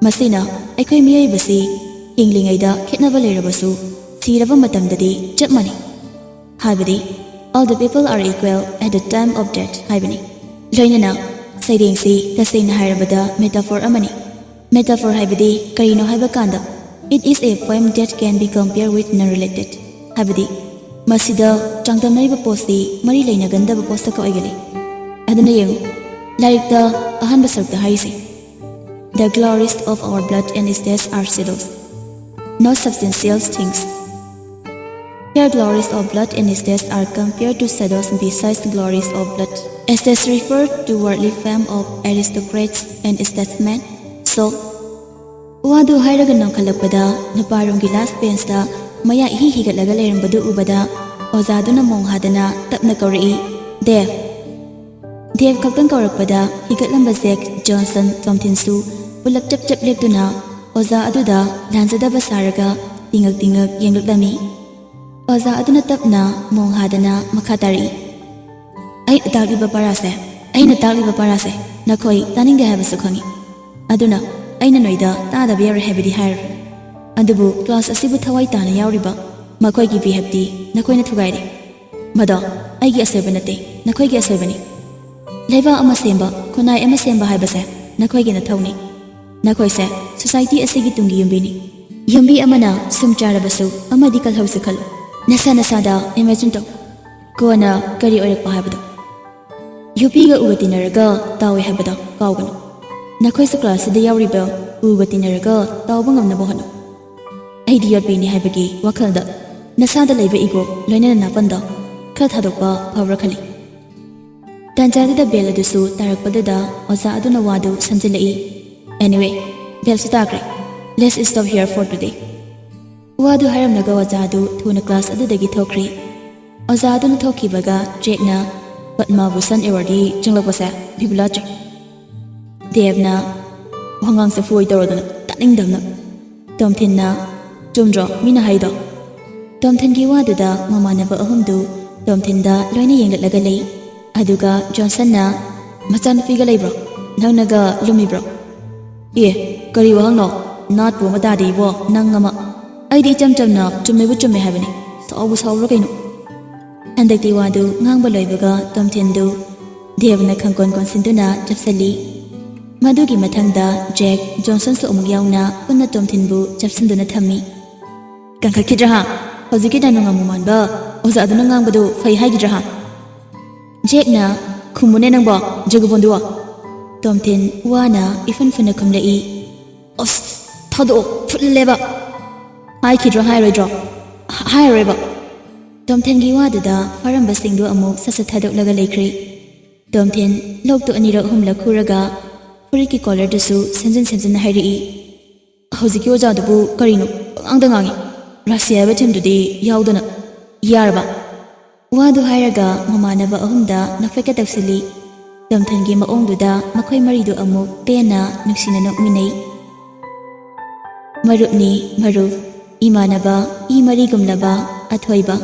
ꯃꯁꯤꯅ ꯑꯩꯈꯣꯏ ꯃꯤꯑꯣꯏꯕꯁꯤ ꯍꯤꯡꯂꯤꯉꯩꯗ ꯈꯦꯠꯅꯕ ꯂꯩꯔꯕꯁꯨ ꯁꯤꯔꯕ ꯃꯇꯝꯗꯗꯤ ꯆꯞ ꯃꯥꯟꯅꯩ꯫ ꯍꯥꯏꯕꯗꯤ, All the people are equal at the time of death ꯍꯥꯏꯕꯅꯤ꯫ ꯂꯣꯏꯅꯅ ꯁꯩꯔꯦꯡꯁꯤ ꯇꯁꯦꯡꯅ ꯍꯥꯏꯔꯕꯗ metaphor ꯑꯃꯅꯤ꯫ Metaphor ꯍꯥꯏꯕꯗꯤ ꯀꯔꯤꯅꯣ ꯍꯥꯏꯕ ꯀꯥꯟꯗ, It is a poem that can be compared with none related꯫ ꯍꯥꯏꯕꯗꯤ, ꯃꯁꯤꯗ ꯆꯥꯡꯗꯝꯅꯔꯤꯕ ꯄꯣꯠꯁꯤ ꯃꯔꯤ ꯂꯩꯅꯒꯟꯗꯕ ꯄꯣꯠꯁꯛ ꯑꯣꯏꯒꯜꯂꯤ꯫ ꯑꯗꯨꯅ ꯌꯦꯡꯉꯨ, ꯂꯥꯏꯔꯤꯛꯇ ꯑꯍꯥꯟꯕ ꯁꯔꯨꯛꯇ ꯍꯥꯏꯔꯤꯁꯦ, The glories of our blood and states are shadows, not substantial things. Here glories of blood and states are compared to shadows besides glories of blood. States refer to worldly fame of aristocrats and statesmen. So, ꯋꯥꯗꯨ ꯍꯥꯏꯔꯒ ꯅꯣꯡꯈꯠꯂꯛꯄꯗ ꯅꯨꯄꯥꯔꯣꯝꯒꯤ last benchꯇ ꯃꯌꯥ ꯏꯍꯤ ꯍꯤꯒꯠꯂꯒ ꯂꯩꯔꯝꯕꯗꯨ ꯎꯕꯗ ꯑꯣꯖꯥꯗꯨꯅ ꯃꯣꯡ ꯍꯥꯗꯅ ꯇꯞꯅ ꯀꯧꯔꯛꯏ, "ꯗꯦꯕ!" ꯗꯦꯕ ꯈꯛꯇꯪ ꯀꯧꯔꯛꯄꯗ ꯍꯤꯒꯠꯂꯝꯕ ꯖꯦꯛ, Johnson, ꯇꯣꯝꯊꯤꯟꯁꯨ ꯄꯨꯂꯞ ꯆꯞ ꯆꯞ ꯂꯦꯞꯇꯨꯅ ꯑꯣꯖꯥ ꯑꯗꯨꯗ ꯂꯥꯟꯖꯗꯕ ꯁꯥꯔꯒ ꯇꯤꯉꯛ ꯇꯤꯉꯛ ꯌꯦꯡꯂꯛꯂꯝꯃꯤ꯫ ꯑꯣꯖꯥ ꯑꯗꯨꯅ ꯇꯞꯅ ꯃꯣꯡ ꯍꯥꯗꯅ ꯃꯈꯥ ꯇꯥꯔꯛꯏ, "ꯑꯩꯅ ꯇꯥꯛꯂꯤꯕ ꯄꯔꯥꯁꯦ, ꯑꯩꯅ ꯇꯥꯛꯂꯤꯕ ꯄꯔꯥꯁꯦ ꯅꯈꯣꯏ ꯇꯥꯅꯤꯡꯗꯦ ꯍꯥꯏꯕꯁꯨ ꯈꯪꯏ꯫ ꯑꯗꯨꯅ ꯑꯩꯅ ꯅꯣꯏꯗ ꯇꯥꯗꯕ ꯌꯥꯔꯣꯏ ꯍꯥꯏꯕꯗꯤ ꯍꯥꯏꯔꯣꯏ꯫ ꯑꯗꯨꯕꯨ class ꯑꯁꯤꯕꯨ ꯊꯋꯥꯏ ꯇꯥꯅ ꯌꯥꯎꯔꯤꯕ ꯃꯈꯣꯏꯒꯤ behaveꯗꯤ ꯅꯈꯣꯏꯅ ꯊꯨꯒꯥꯏꯔꯦ꯫ ꯃꯗꯣ ꯑꯩꯒꯤ ꯑꯁꯣꯏꯕ ꯅꯠꯇꯦ, ꯅꯈꯣꯏꯒꯤ ꯑꯁꯣꯏꯕꯅꯤ꯫ ꯂꯩꯕꯥꯛ ꯑꯃ ꯁꯦꯝꯕ, ꯈꯨꯟꯅꯥꯏ ꯑꯃ ꯁꯦꯝꯕ ꯍꯥꯏꯕꯁꯦ ꯅꯈꯣꯏꯒꯤ ꯅꯊꯧꯅꯤ꯫ ꯅꯈꯣꯏꯁꯦ society ꯑꯁꯤꯒꯤ ꯇꯨꯡꯒꯤ ꯌꯨꯝꯕꯤꯅꯤ꯫ ꯌꯨꯝꯕꯤ ꯑꯃꯅ ꯁꯨꯝ ꯆꯥꯔꯕꯁꯨ ꯑꯃꯗꯤ ꯀꯜꯍꯧꯁꯤ ꯈꯜꯂꯨ꯫ ꯅꯁꯥ ꯅꯁꯥꯗ imagine ꯇꯧ꯫ ꯀꯣꯟꯅ ꯀꯔꯤ ꯑꯣꯏꯔꯛꯄ ꯍꯥꯏꯕꯗꯣ? ꯌꯨꯄꯤꯒ ꯎꯒ ꯇꯤꯟꯅꯔꯒ ꯇꯥꯎꯏ ꯍꯥꯏꯕꯗꯣ ꯀꯥꯎꯒꯅꯨ꯫ ꯅꯈꯣꯏꯁꯨ class ꯑꯁꯤꯗ ꯌꯥꯎꯔꯤꯕ ꯎꯒ ꯇꯤꯟꯅꯔꯒ ꯇꯥꯎꯕ ꯉꯝꯅꯕ ꯍꯣꯠꯅꯧ꯫ ꯑꯩꯗꯤ ꯌꯣꯠꯄꯤꯅꯤ ꯍꯥꯏꯕꯒꯤ ꯋꯥꯈꯜꯗ ꯅꯁꯥꯗ ꯂꯩꯕ ꯏꯒꯣ ꯂꯣꯏꯅꯅ ꯅꯥꯄꯟꯗꯣ ꯈꯔ ꯊꯥꯗꯣꯛꯄ ꯐꯕ꯭ꯔꯥ ꯈꯜꯂꯤ꯫ ꯇꯥꯟꯖꯥꯗꯨꯗ ꯕꯦꯜ ꯑꯗꯨꯁꯨ ꯇꯥꯔꯛꯄꯗꯨꯗ ꯑꯣꯖꯥ ꯑꯗꯨꯅ ꯋꯥꯗꯨ ꯁꯝꯖꯤꯜꯂꯛꯏ꯫ Anyway, ꯕꯦꯜꯁꯨ ꯇꯥꯈ꯭ꯔꯦ꯫ Let's stop here for today. ꯋꯥꯗꯨ ꯍꯥꯏꯔꯝꯂꯒ ꯑꯣꯖꯥ ꯑꯗꯨ ꯊꯨꯅ ꯀ꯭ꯂꯥꯁ ꯑꯗꯨꯗꯒꯤ ꯊꯣꯛꯈ꯭ꯔꯦ꯫ ꯑꯣꯖꯥ ꯑꯗꯨꯅ ꯊꯣꯛꯈꯤꯕꯒ ꯖꯦꯛꯅ ꯄꯗꯃ ꯚꯨꯁꯟ ꯑꯦꯋꯥꯔꯗꯤ ꯆꯪꯂꯛꯄꯁꯦ ꯕꯤꯕꯨꯂꯥ ꯆꯨꯏ꯫ ꯗꯦꯕꯅ ꯋꯥꯉꯥꯡꯁꯦ ꯐꯣꯏ ꯇꯧꯔꯗꯅ ꯇꯥꯅꯤꯡꯗꯕꯅ꯫ ꯇꯣꯝꯊꯤꯟꯅ, "ꯆꯨꯝꯗ꯭ꯔꯣ ꯃꯤꯅ ꯍꯥꯏꯗꯣ?" ꯇꯣꯝꯊꯤꯟꯒꯤ ꯋꯥꯗꯨꯗ ꯃꯃꯥꯟꯅꯕ ꯑꯍꯨꯝꯗꯨ ꯇꯣꯝꯊꯤꯟꯗ ꯂꯣꯏꯅ ꯌꯦꯡꯂꯛꯂꯒ ꯂꯩ꯫ ꯑꯗꯨꯒ ꯖꯣꯟꯁꯟꯅ, "ꯃꯆꯥꯅꯨꯄꯤꯒ ꯂꯩꯕ꯭ꯔꯣ? ꯅꯪꯅꯒ ꯂꯨꯝꯃꯤꯕ꯭ꯔꯣ?" "ꯑꯦ, ꯀꯔꯤ ꯋꯥꯍꯪꯅꯣ? ꯅꯥꯠꯄꯨ ꯑꯃ ꯇꯥꯗꯦ ꯏꯕꯣ, ꯅꯪ ꯑꯃ꯫ ꯑꯩꯗꯤ ꯏꯆꯝ ꯆꯝꯅ ꯆꯨꯝꯃꯦꯕꯨ ꯆꯨꯝꯃꯦ ꯍꯥꯏꯕꯅꯤ꯫ ꯁꯥꯎꯕꯨ ꯁꯥꯎꯕ꯭ꯔꯥ ꯀꯩꯅꯣ?" ꯍꯟꯗꯛꯇꯤ ꯋꯥꯗꯨ ꯉꯥꯡꯕ ꯂꯣꯏꯕꯒ ꯇꯣꯝꯊꯤꯟꯗꯨ ꯗꯦꯕꯅ ꯈꯪꯀꯣꯟ ꯀꯣꯟꯁꯤꯟꯗꯨꯅ ꯆꯞꯁꯤꯜꯂꯤ꯫ ꯃꯗꯨꯒꯤ ꯃꯊꯪꯗ ꯖꯦꯛ ꯖꯣꯟꯁꯟꯁꯨ ꯑꯃꯨꯛ ꯌꯥꯎꯅ ꯄꯨꯟꯅ ꯇꯣꯝꯊꯤꯟꯕꯨ ꯆꯞꯁꯤꯟꯗꯨꯅ ꯊꯝꯃꯤ꯫ "ꯀꯟꯈꯠꯈꯤꯗ꯭ꯔꯥ ꯍꯥ? ꯍꯧꯖꯤꯛꯀꯤ ꯗꯥꯏꯅꯣꯉꯥ ꯃꯃꯥꯟꯕ ꯑꯣꯖꯥ ꯑꯗꯨꯅ ꯉꯥꯡꯕꯗꯨ ꯐꯩ ꯍꯥꯏꯈꯤꯗ꯭ꯔꯥ ꯍꯥ?" ꯖꯦꯛꯅ "ꯈꯨꯝꯃꯨꯅꯦ ꯅꯪꯕꯣ, ꯖꯒꯕꯣꯟꯗꯨꯋꯣ?" ꯇꯣꯝꯊꯤꯟ ꯋꯥꯅ ꯏꯐꯨꯟ ꯐꯨꯟꯅ ꯈꯨꯝꯂꯛꯏ꯫ "ꯑꯁ, ꯊꯥꯗꯣꯛꯑꯣ, ꯐꯨꯠꯂꯦꯕ꯫ ꯍꯥꯏꯈꯤꯗ꯭ꯔꯣ, ꯍꯥꯏꯔꯣꯏꯗ꯭ꯔꯣ?" "ꯍꯥꯏꯔꯔꯣꯏꯕ꯫" ꯇꯣꯝꯊꯤꯟꯒꯤ ꯋꯥꯗꯨꯗ ꯐꯥꯔꯝꯕꯁꯤꯡꯗꯨ ꯑꯃꯨꯛ ꯁꯠ ꯁꯠ ꯊꯥꯗꯣꯛꯂꯒ ꯂꯩꯈ꯭ꯔꯦ꯫ ꯇꯣꯝꯊꯤꯟ ꯂꯣꯛꯇꯨ ꯑꯅꯤꯔꯛ ꯑꯍꯨꯝꯂꯛ ꯈꯨꯔꯒ ꯐꯨꯔꯤꯠꯀꯤ ꯀꯣꯂꯔꯗꯨꯁꯨ ꯁꯦꯝꯖꯤꯟ ꯁꯦꯝꯖꯤꯟꯅ ꯍꯥꯏꯔꯛꯏ꯫ "ꯍꯧꯖꯤꯛꯀꯤ ꯑꯣꯖꯥꯗꯨꯕꯨ ꯀꯔꯤꯅꯣ ꯄꯉꯥꯡꯗ ꯉꯥꯡꯉꯤ? ꯔꯥꯁꯤ ꯍꯥꯏꯕ ꯊꯤꯝꯗꯨꯗꯤ ꯌꯥꯎꯗꯅ ꯌꯥꯔꯕ?" ꯋꯥꯗꯨ ꯍꯥꯏꯔꯒ ꯃꯃꯥꯟꯅꯕ ꯑꯍꯨꯝꯗ ꯅꯣꯛꯐꯦꯠꯀ ꯇꯧꯁꯤꯜꯂꯤ꯫ ꯇꯣꯝꯊꯤꯟꯒꯤ ꯃꯑꯣꯡꯗꯨꯗ ꯃꯈꯣꯏ ꯃꯔꯤꯗꯨ ꯑꯃꯨꯛ ꯄꯦꯟꯅ ꯅꯨꯡꯁꯤꯅ ꯅꯣꯛꯃꯤꯟꯅꯩ꯫ ꯃꯔꯨꯞꯅꯤ ꯃꯔꯨꯞ, ꯏꯃꯥꯟꯅꯕ, ꯏ ꯃꯔꯤꯒꯨꯝꯂꯕ ꯑꯊꯣꯏꯕ,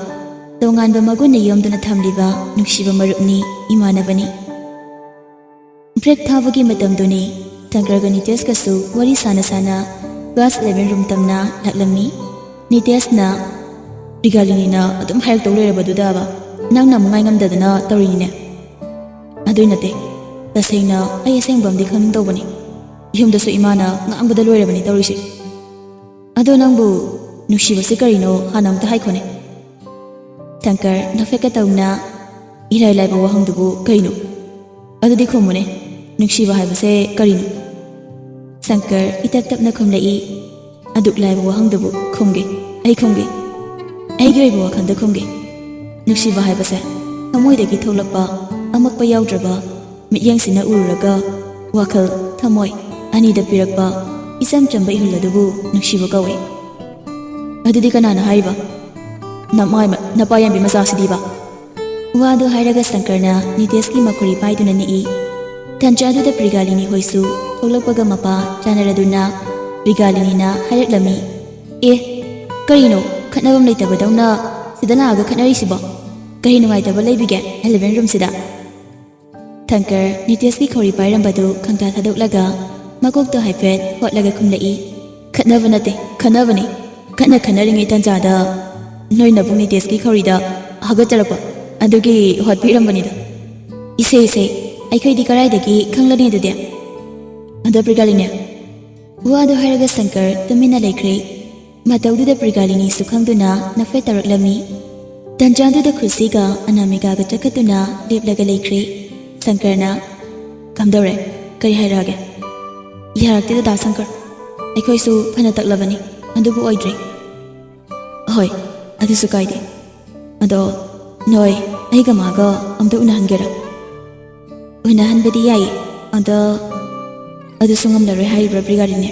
ꯇꯣꯉꯥꯟꯕ ꯃꯒꯨꯟꯅ ꯌꯣꯝꯗꯨꯅ ꯊꯝꯂꯤꯕ ꯅꯨꯡꯁꯤꯕ ꯃꯔꯨꯞꯅꯤ, ꯏꯃꯥꯟꯅꯕꯅꯤ꯫ ꯕ꯭ꯔꯦꯛ ꯊꯥꯕꯒꯤ ꯃꯇꯝꯗꯨꯅꯤ꯫ ꯁꯪꯀꯔꯒ ꯅꯤꯇꯦꯁꯀꯁꯨ ꯋꯥꯔꯤ ꯁꯥꯅ ꯁꯥꯅ ꯀ꯭ꯂꯥꯁ ꯏꯂꯦꯚꯦꯟ ꯔꯨꯝ ꯇꯝꯅ ꯂꯥꯛꯂꯝꯃꯤ꯫ ꯅꯤꯇꯦꯁꯅ, "ꯔꯤꯒꯥꯂꯤꯅꯤꯅ ꯑꯗꯨꯝ ꯍꯥꯏꯔꯛꯇꯧ ꯂꯩꯔꯕꯗꯨꯗꯕ ꯅꯪꯅ ꯑꯃꯨꯛ ꯉꯥꯏ ꯉꯝꯗꯗꯅ ꯇꯧꯔꯤꯅꯤꯅꯦ?" "ꯑꯗꯨꯏ ꯅꯠꯇꯦ, ꯇꯁꯦꯡꯅ ꯑꯩ ꯑꯁꯦꯡꯕ ꯑꯃꯗꯤ ꯈꯪꯅꯤꯡꯗꯧꯕꯅꯤ꯫ ꯌꯨꯝꯗꯁꯨ ꯏꯃꯥꯅ ꯉꯥꯡꯕꯗ ꯂꯣꯏꯔꯕꯅꯤ ꯇꯧꯔꯤꯁꯦ꯫ ꯑꯗꯣ ꯅꯪꯕꯨ ꯅꯨꯡꯁꯤꯕꯁꯤ ꯀꯔꯤꯅꯣ ꯍꯥꯟꯅ ꯑꯝꯇ ꯍꯥꯏꯈꯣꯅꯦ?" ꯁꯪꯀꯔ ꯅꯣꯛꯐꯦꯠꯀ ꯇꯧꯅ, "ꯏꯔꯥꯏ ꯂꯥꯏꯕ ꯋꯥꯍꯪꯗꯨꯕꯨ ꯀꯩꯅꯣ? ꯑꯗꯨꯗꯤ ꯈꯨꯝꯃꯨꯅꯦ, ꯅꯨꯡꯁꯤꯕ ꯍꯥꯏꯕꯁꯦ ꯀꯔꯤꯅꯣ?" ꯁꯪꯀꯔ ꯏꯇꯞ ꯇꯞꯅ ꯈꯨꯝꯂꯛꯏ꯫ "ꯑꯗꯨꯛ ꯂꯥꯏꯕ ꯋꯥꯍꯪꯗꯨꯕꯨ ꯈꯨꯝꯒꯦ, ꯑꯩ ꯈꯨꯝꯒꯦ꯫ ꯑꯩꯒꯤ ꯑꯣꯏꯕ ꯋꯥꯈꯜꯗ ꯈꯨꯝꯒꯦ꯫ ꯅꯨꯡꯁꯤꯕ ꯍꯥꯏꯕꯁꯦ ꯊꯃꯣꯏꯗꯒꯤ ꯊꯣꯛꯂꯛꯄ, ꯑꯃꯛꯄ ꯌꯥꯎꯗ꯭ꯔꯕ, ꯃꯤꯠꯌꯦꯡꯁꯤꯅ ꯎꯔꯨꯔꯒ ꯋꯥꯈꯜ, ꯊꯃꯣꯏ ꯑꯅꯤꯗ ꯄꯤꯔꯛꯄ ꯏꯆꯝ ꯆꯝꯕ ꯏꯍꯨꯜ ꯑꯗꯨꯕꯨ ꯅꯨꯡꯁꯤꯕ ꯀꯧꯏ꯫ ꯑꯗꯨꯗꯤ ꯀꯅꯥꯅ ꯍꯥꯏꯔꯤꯕ? ꯅꯃꯥꯏ ꯃ-, ꯅꯄꯥ ꯌꯥꯟꯕꯤ ꯃꯆꯥꯁꯤꯗꯤꯕ!" ꯋꯥꯗꯨ ꯍꯥꯏꯔꯒ ꯁꯪꯀꯔꯅ ꯅꯤꯇꯦꯁꯀꯤ ꯃꯈꯨꯔꯤ ꯄꯥꯏꯗꯨꯅ ꯅꯤꯛꯏ꯫ ꯇꯟꯖꯥꯗꯨꯗ ꯄ꯭ꯔꯤꯒꯥꯂꯤꯅꯤ ꯍꯣꯏꯁꯨ ꯊꯣꯛꯂꯛꯄꯒ ꯃꯄꯥ ꯆꯥꯅꯔꯗꯨꯅ ꯄ꯭ꯔꯤꯒꯥꯂꯤꯅꯤꯅ ꯍꯥꯏꯔꯛꯂꯝꯃꯤ, "ꯑꯦ, ꯀꯔꯤꯅꯣ ꯈꯠꯅꯐꯝ ꯂꯩꯇꯕꯗꯧꯅ ꯁꯤꯗ ꯂꯥꯛꯑꯒ ꯈꯠꯅꯔꯤꯁꯤꯕꯣ? ꯀꯔꯤ ꯅꯨꯡꯉꯥꯏꯇꯕ ꯂꯩꯕꯤꯒꯦ ꯑꯦꯂꯦꯚꯦꯟ ꯔꯨꯝꯁꯤꯗ?" ꯊꯪꯀꯔ ꯅꯤꯇꯦꯁꯀꯤ ꯈꯧꯔꯤ ꯄꯥꯏꯔꯝꯕꯗꯨ ꯈꯪꯊꯥ ꯊꯥꯗꯣꯛꯂꯒ ꯃꯀꯣꯛꯇꯣ ꯍꯥꯏꯐꯦꯠ ꯍꯣꯠꯂꯒ ꯈꯨꯝꯂꯛꯏ, "ꯈꯠꯅꯕ ꯅꯠꯇꯦ, ꯈꯟꯅꯕꯅꯤ꯫ ꯈꯠꯅ ꯈꯟꯅꯔꯤꯉꯩ ꯇꯟꯖꯥꯗ ꯅꯣꯏ ꯅꯕꯨꯡ ꯅꯤꯇꯦꯁꯀꯤ ꯈꯧꯔꯤꯗ ꯍꯥꯒꯠꯆꯔꯛꯄ, ꯑꯗꯨꯒꯤ ꯍꯣꯠꯄꯤꯔꯝꯕꯅꯤꯗ꯫" "ꯏꯁꯦ, ꯏꯁꯦ, ꯑꯩꯈꯣꯏꯗꯤ ꯀꯔꯥꯏꯗꯒꯤ ꯈꯪꯂꯅꯤ ꯑꯗꯨꯗꯤ?" ꯑꯗꯣ ꯄ꯭ꯔꯤꯒꯥꯂꯤꯅꯦ꯫ ꯋꯥꯗꯨ ꯍꯥꯏꯔꯒ ꯁꯪꯀꯔ ꯇꯨꯃꯤꯟꯅ ꯂꯩꯈ꯭ꯔꯦ꯫ ꯃꯇꯧꯗꯨꯗ ꯄ꯭ꯔꯤꯒꯥꯂꯤꯅꯤꯁꯨ ꯈꯪꯗꯨꯅ ꯅꯐꯦꯠ ꯇꯧꯔꯛꯂꯝꯃꯤ꯫ ꯇꯟꯖꯥꯗꯨꯗ ꯈꯨꯠꯁꯤꯒ ꯑꯅꯥꯃꯤꯀꯥꯒ ꯆꯠꯈꯠꯇꯨꯅ ꯂꯦꯞꯂꯒ ꯂꯩꯈ꯭ꯔꯦ꯫ ꯁꯪꯀꯔꯅ, "ꯀꯝꯗꯧꯔꯦ? ꯀꯔꯤ ꯍꯥꯏꯔꯛꯑꯒꯦ?" "ꯌꯥꯔꯛꯇꯦ ꯗꯗꯥ ꯁꯪꯀꯔ꯫ ꯑꯩꯈꯣꯏꯁꯨ ꯐꯅ ꯇꯛꯂꯕꯅꯤ, ꯑꯗꯨꯕꯨ ꯑꯣꯏꯗ꯭ꯔꯦ꯫" "ꯍꯣꯏ, ꯑꯗꯨꯁꯨ ꯀꯥꯏꯗꯦ꯫ ꯑꯗꯣ ꯅꯣꯏ ꯑꯩꯒ ꯃꯥꯒ ꯑꯝꯇ ꯎꯅꯍꯟꯒꯦꯔꯥ?" "ꯎꯅꯍꯟꯕꯗꯤ ꯌꯥꯏꯌꯦ, ꯑꯗ ꯑꯗꯨꯁꯨ ꯉꯝꯂꯔꯣꯏ ꯍꯥꯏꯔꯤꯕ꯭ꯔꯥ ꯄ꯭ꯔꯤꯒꯥꯂꯤꯅꯤ?"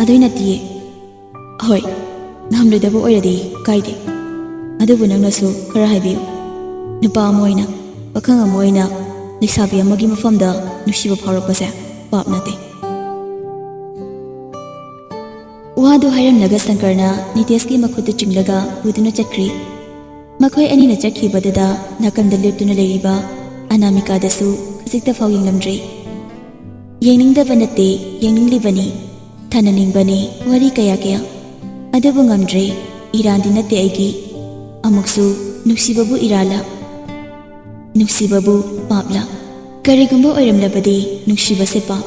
"ꯑꯗꯨꯏ ꯅꯠꯇꯤꯌꯦ꯫" "ꯍꯣꯏ, ꯉꯝꯂꯣꯏꯗꯕ ꯑꯣꯏꯔꯗꯤ ꯀꯥꯏꯗꯦ꯫ ꯑꯗꯨꯕꯨ ꯅꯪꯅꯁꯨ ꯈꯔ ꯍꯥꯏꯕꯤꯌꯨ꯫ ꯅꯨꯄꯥ ꯑꯃ ꯑꯣꯏꯅ, ꯄꯥꯈꯪ ꯑꯃ ꯑꯣꯏꯅ ꯂꯩꯁꯥꯕꯤ ꯑꯃꯒꯤ ꯃꯐꯝꯗ ꯅꯨꯡꯁꯤꯕ ꯐꯥꯎꯔꯛꯄꯁꯦ ꯄꯥꯞ ꯅꯠꯇꯦ꯫" ꯋꯥꯗꯨ ꯍꯥꯏꯔꯝꯂꯒ ꯁꯪꯀꯔꯅ ꯅꯤꯇꯦꯁꯀꯤ ꯃꯈꯨꯠꯇꯨ ꯆꯤꯡꯂꯒ ꯄꯨꯗꯨꯅ ꯆꯠꯈ꯭ꯔꯦ꯫ ꯃꯈꯣꯏ ꯑꯅꯤꯅ ꯆꯠꯈꯤꯕꯗꯨꯗ ꯅꯥꯀꯟꯗ ꯂꯦꯞꯇꯨꯅ ꯂꯩꯔꯤꯕ ꯑꯅꯥꯃꯤꯀꯥꯗꯁꯨ ꯈꯖꯤꯛꯇ ꯐꯥꯎ ꯌꯦꯡꯂꯝꯗ꯭ꯔꯦ꯫ ꯌꯦꯡꯅꯤꯡꯗꯕ ꯅꯠꯇꯦ, ꯌꯦꯡꯅꯤꯡꯂꯤꯕꯅꯤ, ꯁꯥꯟꯅꯅꯤꯡꯕꯅꯤ ꯋꯥꯔꯤ ꯀꯌꯥ ꯀꯌꯥ꯫ ꯑꯗꯨꯕꯨ ꯉꯝꯗ꯭ꯔꯦ, ꯏꯔꯥꯟꯗꯤ ꯅꯠꯇꯦ ꯑꯩꯒꯤ꯫ ꯑꯃꯨꯛꯁꯨ ꯅꯨꯡꯁꯤꯕꯕꯨ ꯏꯔꯥꯜꯂ? ꯅꯨꯡꯁꯤꯕꯕꯨ ꯄꯥꯞꯂ? ꯀꯔꯤꯒꯨꯝꯕ ꯑꯣꯏꯔꯝꯂꯕꯗꯤ ꯅꯨꯡꯁꯤꯕꯁꯦ ꯄꯥꯞ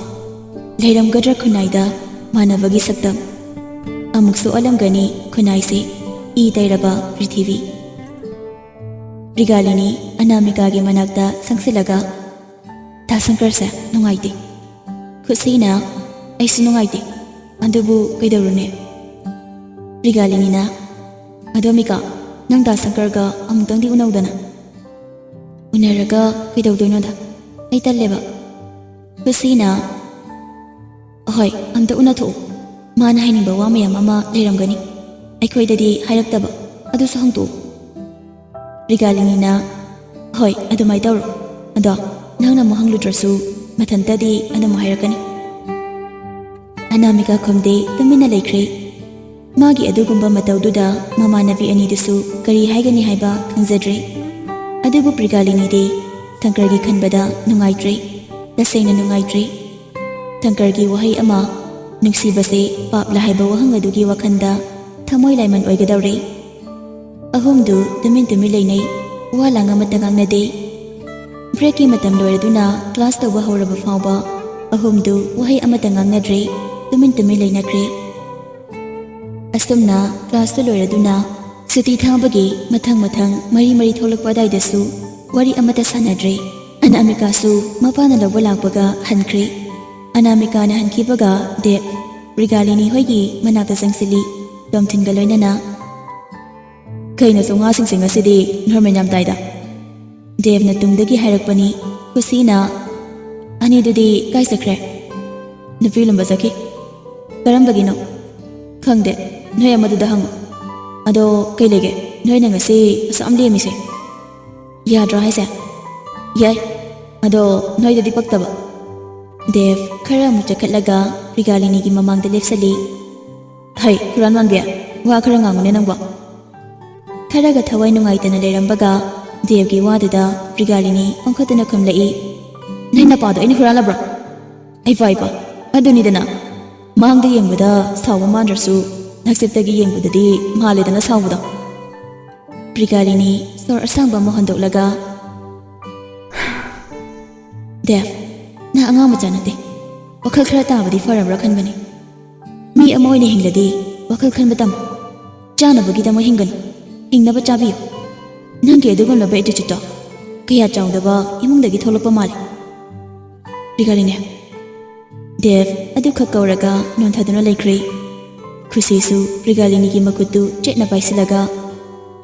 ꯂꯩꯔꯝꯒꯗ꯭ꯔꯥ ꯈꯨꯟꯅꯥꯏꯗ ꯃꯥꯟꯅꯕꯒꯤ ꯁꯛꯇꯝ? ꯑꯃꯨꯛꯁꯨ ꯑꯣꯜꯂꯝꯒꯅꯤ ꯈꯨꯟꯅꯥꯏꯁꯦ ꯏ ꯇꯩꯔꯕ ꯄ꯭ꯔꯤꯊꯤꯕꯤ꯫ ꯄ꯭ꯔꯤꯒꯥꯂꯤꯅꯤ ꯑꯅꯥꯃꯤꯀꯥꯒꯤ ꯃꯅꯥꯛꯇ ꯆꯪꯁꯤꯜꯂꯒ, "ꯗꯥ ꯁꯪꯀꯔꯁꯦ ꯅꯨꯡꯉꯥꯏꯇꯦ꯫" ꯈꯨꯠꯁꯤꯅ ꯑꯩꯁꯨ ꯅꯨꯡꯉꯥꯏꯇꯦ꯫ ꯑꯗꯨꯕꯨ ꯀꯩꯗꯧꯔꯨꯅꯤ? ꯃ꯭ꯔꯤꯒꯥꯂꯤꯅꯤꯅ, "ꯑꯗꯣ ꯃꯤꯀꯥ, ꯅꯪ ꯗꯥ ꯁꯪꯀꯔꯒ ꯑꯃꯨꯛꯇꯪꯗꯤ ꯎꯅꯧꯗꯅ꯫ ꯎꯅꯔꯒ ꯀꯩꯗꯧꯗꯣꯏꯅꯣꯗ? ꯑꯩ ꯇꯜꯂꯦꯕ꯫" ꯈꯨꯁꯤꯅ, "ꯍꯣꯏ, ꯑꯝꯇ ꯎꯅꯊꯣꯛꯎ꯫ ꯃꯥꯅ ꯍꯥꯏꯅꯤꯡꯕ ꯋꯥ ꯃꯌꯥꯝ ꯑꯃ ꯂꯩꯔꯝꯒꯅꯤ꯫ ꯑꯩꯈꯣꯏꯗꯗꯤ ꯍꯥꯏꯔꯛꯇꯕ, ꯑꯗꯨꯁꯨ ꯍꯪꯗꯣꯛꯎ꯫" ꯃ꯭ꯔꯤꯒꯥꯂꯤꯅꯤꯅ, "ꯍꯣꯏ, ꯑꯗꯨꯃꯥꯏ ꯇꯧꯔꯣ꯫ ꯑꯗꯣ ꯅꯪꯅ ꯑꯃꯨꯛ ꯍꯪꯂꯨꯗ꯭ꯔꯁꯨ ꯃꯊꯟꯇꯗꯤ ꯑꯗꯨꯝ ꯍꯥꯏꯔꯛꯀꯅꯤ꯫" ꯑꯅꯥꯃꯤꯀꯥ ꯈꯨꯝꯗꯦ, ꯇꯨꯃꯤꯟꯅ ꯂꯩꯈ꯭ꯔꯦ꯫ ꯃꯥꯒꯤ ꯑꯗꯨꯒꯨꯝꯕ ꯃꯇꯧꯗꯨꯗ ꯃꯃꯥꯟꯅꯕꯤ ꯑꯅꯤꯗꯨꯁꯨ ꯀꯔꯤ ꯍꯥꯏꯒꯅꯤ ꯍꯥꯏꯕ ꯈꯪꯖꯗ꯭ꯔꯦ꯫ ꯑꯗꯨꯕꯨ ꯃ꯭ꯔꯤꯒꯥꯂꯤꯅꯤꯗꯤ ꯁꯪꯀꯔꯒꯤ ꯈꯟꯕꯗ ꯅꯨꯡꯉꯥꯏꯇ꯭ꯔꯦ, ꯇꯁꯦꯡꯅ ꯅꯨꯡꯉꯥꯏꯇ꯭ꯔꯦ꯫ ꯁꯪꯀꯔꯒꯤ ꯋꯥꯍꯩ ꯑꯃ, "ꯅꯨꯡꯁꯤꯕꯁꯦ ꯄꯥꯞꯂꯥ" ꯍꯥꯏꯕ ꯋꯥꯍꯪ ꯑꯗꯨꯒꯤ ꯋꯥꯈꯜꯗ ꯊꯃꯣꯏ ꯂꯥꯏꯃꯟ ꯑꯣꯏꯒꯗꯧꯔꯦ꯫ ꯑꯍꯨꯝꯗꯨ ꯇꯨꯃꯤꯟ ꯇꯨꯃꯤꯟ ꯂꯩꯅꯩ, ꯋꯥ ꯂꯥꯡ ꯑꯃꯠꯇ ꯉꯥꯡꯅꯗꯦ꯫ ꯕ꯭ꯔꯦꯛꯀꯤ ꯃꯇꯝ ꯂꯣꯏꯔꯗꯨꯅ ꯀ꯭ꯂꯥꯁ ꯇꯧꯕ ꯍꯧꯔꯕ ꯐꯥꯎꯕ ꯑꯍꯨꯝꯗꯨ ꯋꯥꯍꯩ ꯑꯃꯠꯇ ꯉꯥꯡꯅꯗ꯭ꯔꯦ, ꯇꯨꯃꯤꯟ ꯇꯨꯃꯤꯟ ꯂꯩꯅꯈ꯭ꯔꯦ꯫ ꯑꯁꯨꯝꯅ ꯀ꯭ꯂꯥꯁꯇꯨ ꯂꯣꯏꯔꯗꯨꯅ ꯁꯨꯇꯤ ꯊꯥꯕꯒꯤ ꯃꯊꯪ ꯃꯊꯪ ꯃꯔꯤ ꯃꯔꯤ ꯊꯣꯛꯂꯛꯄ ꯑꯗꯥꯏꯗꯁꯨ ꯋꯥꯔꯤ ꯑꯃꯠꯇ ꯁꯥꯟꯅꯗ꯭ꯔꯦ꯫ ꯑꯅꯥꯃꯤꯀꯥꯁꯨ ꯃꯄꯥꯅ ꯂꯧꯕ ꯂꯥꯛꯄꯒ ꯍꯟꯈ꯭ꯔꯦ꯫ ꯑꯅꯥꯃꯤꯀꯥꯅ ꯍꯟꯈꯤꯕꯒ ꯗꯦꯕ ꯃ꯭ꯔꯤꯒꯥꯂꯤꯅꯤ ꯍꯣꯏꯒꯤ ꯃꯅꯥꯛꯇ ꯆꯪꯁꯤꯜꯂꯤ, ꯇꯣꯝꯊꯤꯟꯒ ꯂꯣꯏꯅꯅ꯫ "ꯀꯩꯅꯣ ꯆꯥꯝꯃꯉꯥꯁꯤꯡꯁꯦ ꯉꯁꯤꯗꯤ ꯅꯣꯔꯃꯦꯜ ꯌꯥꯝ ꯇꯥꯏꯗ?" ꯗꯦꯕꯅ ꯇꯨꯡꯗꯒꯤ ꯍꯥꯏꯔꯛꯄꯅꯤ꯫ ꯈꯨꯁꯤꯅ, "ꯑꯅꯤꯗꯨꯗꯤ ꯀꯥꯏ ꯆꯠꯈ꯭ꯔꯦ?" "ꯅꯨꯄꯤ ꯂꯨꯝꯕ ꯆꯠꯈꯤ꯫" "ꯀꯔꯝꯕꯒꯤꯅꯣ?" "ꯈꯪꯗꯦ, ꯅꯣꯏ ꯑꯃꯗꯨꯗ ꯍꯪꯉꯨ꯫ ꯑꯗꯣ ꯀꯩ ꯂꯩꯒꯦ, ꯅꯣꯏꯅ ꯉꯁꯤ ꯑꯁꯨꯛ ꯌꯥꯝ ꯂꯦꯝꯃꯤꯁꯦ? ꯌꯥꯗ꯭ꯔꯣ ꯍꯥꯏꯁꯦ?" "ꯌꯥꯏ, ꯑꯗꯣ ꯅꯣꯏꯗꯗꯤ ꯄꯛꯇꯕ꯫" ꯗꯦꯕ ꯈꯔ ꯑꯃꯨꯛ ꯆꯠꯈꯠꯂꯒ ꯃ꯭ꯔꯤꯒꯥꯂꯤꯅꯤꯒꯤ ꯃꯃꯥꯡꯗ ꯂꯦꯞꯁꯜꯂꯤ꯫ "ꯍꯩ, ꯍꯨꯔꯥꯟ ꯃꯥꯟꯕꯤ, ꯋꯥ ꯈꯔ ꯉꯥꯡꯉꯨꯅꯦ ꯅꯪꯕꯣ꯫" ꯈꯔꯒ ꯊꯋꯥꯏ ꯅꯨꯡꯉꯥꯏꯇꯅ ꯂꯩꯔꯝꯕꯒ ꯗꯦꯕꯒꯤ ꯋꯥꯗꯨꯗ ꯃ꯭ꯔꯤꯒꯥꯂꯤꯅꯤ ꯑꯣꯟꯈꯠꯇꯨꯅ ꯈꯨꯝꯂꯛꯏ, "ꯅꯪ ꯅꯄꯥꯗꯣ ꯑꯩꯅ ꯍꯨꯔꯥꯜꯂꯕ꯭ꯔꯣ? ꯑꯩ ꯄꯥꯏꯕ, ꯑꯗꯨꯅꯤꯗꯅ꯫ ꯃꯥꯡꯗ ꯌꯦꯡꯕꯗ ꯁꯥꯎꯕ ꯃꯥꯟꯗ꯭ꯔꯁꯨ ꯅꯛꯆꯤꯞꯇꯒꯤ ꯌꯦꯡꯕꯗꯗꯤ ꯃꯥꯜꯂꯦꯗꯅ ꯁꯥꯎꯕꯗꯣ꯫" ꯃ꯭ꯔꯤꯒꯥꯂꯤꯅꯤ ꯁꯣꯔ ꯑꯁꯥꯡꯕ ꯑꯃ ꯍꯣꯟꯗꯣꯛꯂꯒ, "ꯗꯦꯕ, ꯅꯪ ꯑꯉꯥꯡ ꯃꯆꯥ ꯅꯠꯇꯦ꯫ ꯋꯥꯈꯜ ꯈꯔ ꯇꯥꯕꯗꯤ ꯐꯔꯕ꯭ꯔꯥ ꯈꯟꯕꯅꯤ꯫ ꯃꯤ ꯑꯃ ꯑꯣꯏꯅ ꯍꯤꯡꯂꯗꯤ ꯋꯥꯈꯜ ꯈꯟꯕ ꯇꯝꯃꯨ꯫ ꯆꯥꯅꯕꯒꯤꯗꯃꯛ ꯍꯤꯡꯒꯅꯨ, ꯍꯤꯡꯅꯕ ꯆꯥꯕꯤꯌꯨ꯫ ꯅꯪꯒꯤ ꯑꯗꯨꯒꯨꯝꯂꯕ attitudeꯇꯣ ꯀꯌꯥ ꯆꯥꯎꯗꯕ ꯏꯃꯨꯡꯗꯒꯤ ꯊꯣꯛꯂꯛꯄ ꯃꯥꯜꯂꯤ꯫" ꯃ꯭ꯔꯤꯒꯥꯂꯤꯅꯤ, ꯗꯦꯕ ꯑꯗꯨꯈꯛ ꯀꯧꯔꯒ ꯅꯣꯟꯊꯗꯨꯅ ꯂꯩꯈ꯭ꯔꯦ꯫ ꯈꯨꯁꯤꯁꯨ ꯄ꯭ꯔꯤꯒꯥꯂꯤꯅꯤꯒꯤ ꯃꯈꯨꯠꯇꯨ ꯆꯦꯠꯅ ꯄꯥꯏꯁꯤꯜꯂꯒ,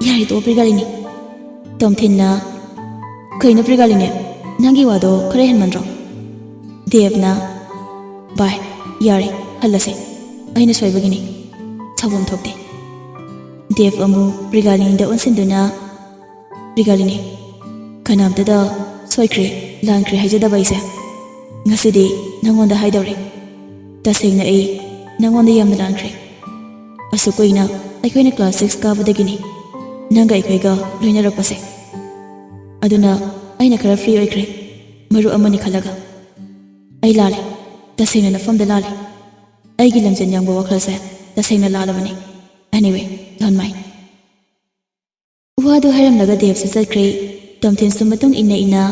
"ꯌꯥꯔꯦ, ꯇꯣꯛꯑꯣ ꯄ꯭ꯔꯤꯒꯥꯂꯤꯅꯤ"꯫ ꯇꯣꯝꯊꯤꯟꯅ, "ꯀꯩꯅꯣ ꯄ꯭ꯔꯤꯒꯥꯂꯤꯅꯤ, ꯅꯪꯒꯤ ꯋꯥꯗꯣ ꯈꯔ ꯍꯦꯟꯃꯟꯗ꯭ꯔꯣ?" ꯗꯦꯕꯅ, "ꯚꯥꯏ, ꯌꯥꯔꯦ, ꯍꯜꯂꯁꯦ꯫ ꯑꯩꯅ ꯁꯣꯏꯕꯒꯤꯅꯤ꯫ ꯁꯥꯎꯐꯝ ꯊꯣꯛꯇꯦ"꯫ ꯗꯦꯕ ꯑꯃꯨꯛ ꯄ꯭ꯔꯤꯒꯥꯂꯤꯅꯤꯗ ꯑꯣꯟꯁꯤꯟꯗꯨꯅ, "ꯄ꯭ꯔꯤꯒꯥꯂꯤꯅꯤ, ꯀꯅꯥꯝꯇꯗ ꯁꯣꯏꯈ꯭ꯔꯦ, ꯂꯥꯟꯈ꯭ꯔꯦ ꯍꯥꯏꯖꯗꯕ ꯑꯩꯁꯦ ꯉꯁꯤꯗꯤ ꯅꯪꯉꯣꯟꯗ ꯍꯥꯏꯗꯧꯔꯦ꯫ ꯇꯁꯦꯡꯅ ꯑꯩ ꯅꯪꯉꯣꯟꯗ ꯌꯥꯝꯅ ꯂꯥꯟꯈ꯭ꯔꯦ꯫ ꯑꯁꯨꯛ ꯀꯨꯏꯅ ꯑꯩꯈꯣꯏꯅ class six ꯀꯥꯕꯗꯒꯤꯅꯤ ꯅꯪꯒ ꯑꯩꯈꯣꯏꯒ ꯂꯣꯏꯅꯔꯛꯄꯁꯦ꯫ ꯑꯗꯨꯅ ꯑꯩꯅ ꯈꯔ free ꯑꯣꯏꯈ꯭ꯔꯦ, ꯃꯔꯨꯞ ꯑꯃꯅꯤ ꯈꯜꯂꯒ꯫ ꯑꯩ ꯂꯥꯜꯂꯦ, ꯇꯁꯦꯡꯅ ꯅꯐꯝꯗ ꯂꯥꯜꯂꯦ꯫ ꯑꯩꯒꯤ ꯂꯝꯖꯦꯟ ꯌꯥꯡꯕ ꯋꯥꯈꯜꯁꯦ ꯇꯁꯦꯡꯅ ꯂꯥꯜꯂꯕꯅꯤ꯫ Anyway, don't mind"꯫ ꯋꯥꯗꯨ ꯍꯥꯏꯔꯝꯂꯒ ꯗꯦꯕꯁꯨ ꯆꯠꯈ꯭ꯔꯦ꯫ ꯇꯣꯝꯊꯤꯟꯁꯨ ꯃꯇꯨꯡ ꯏꯟꯅ ꯏꯟꯅ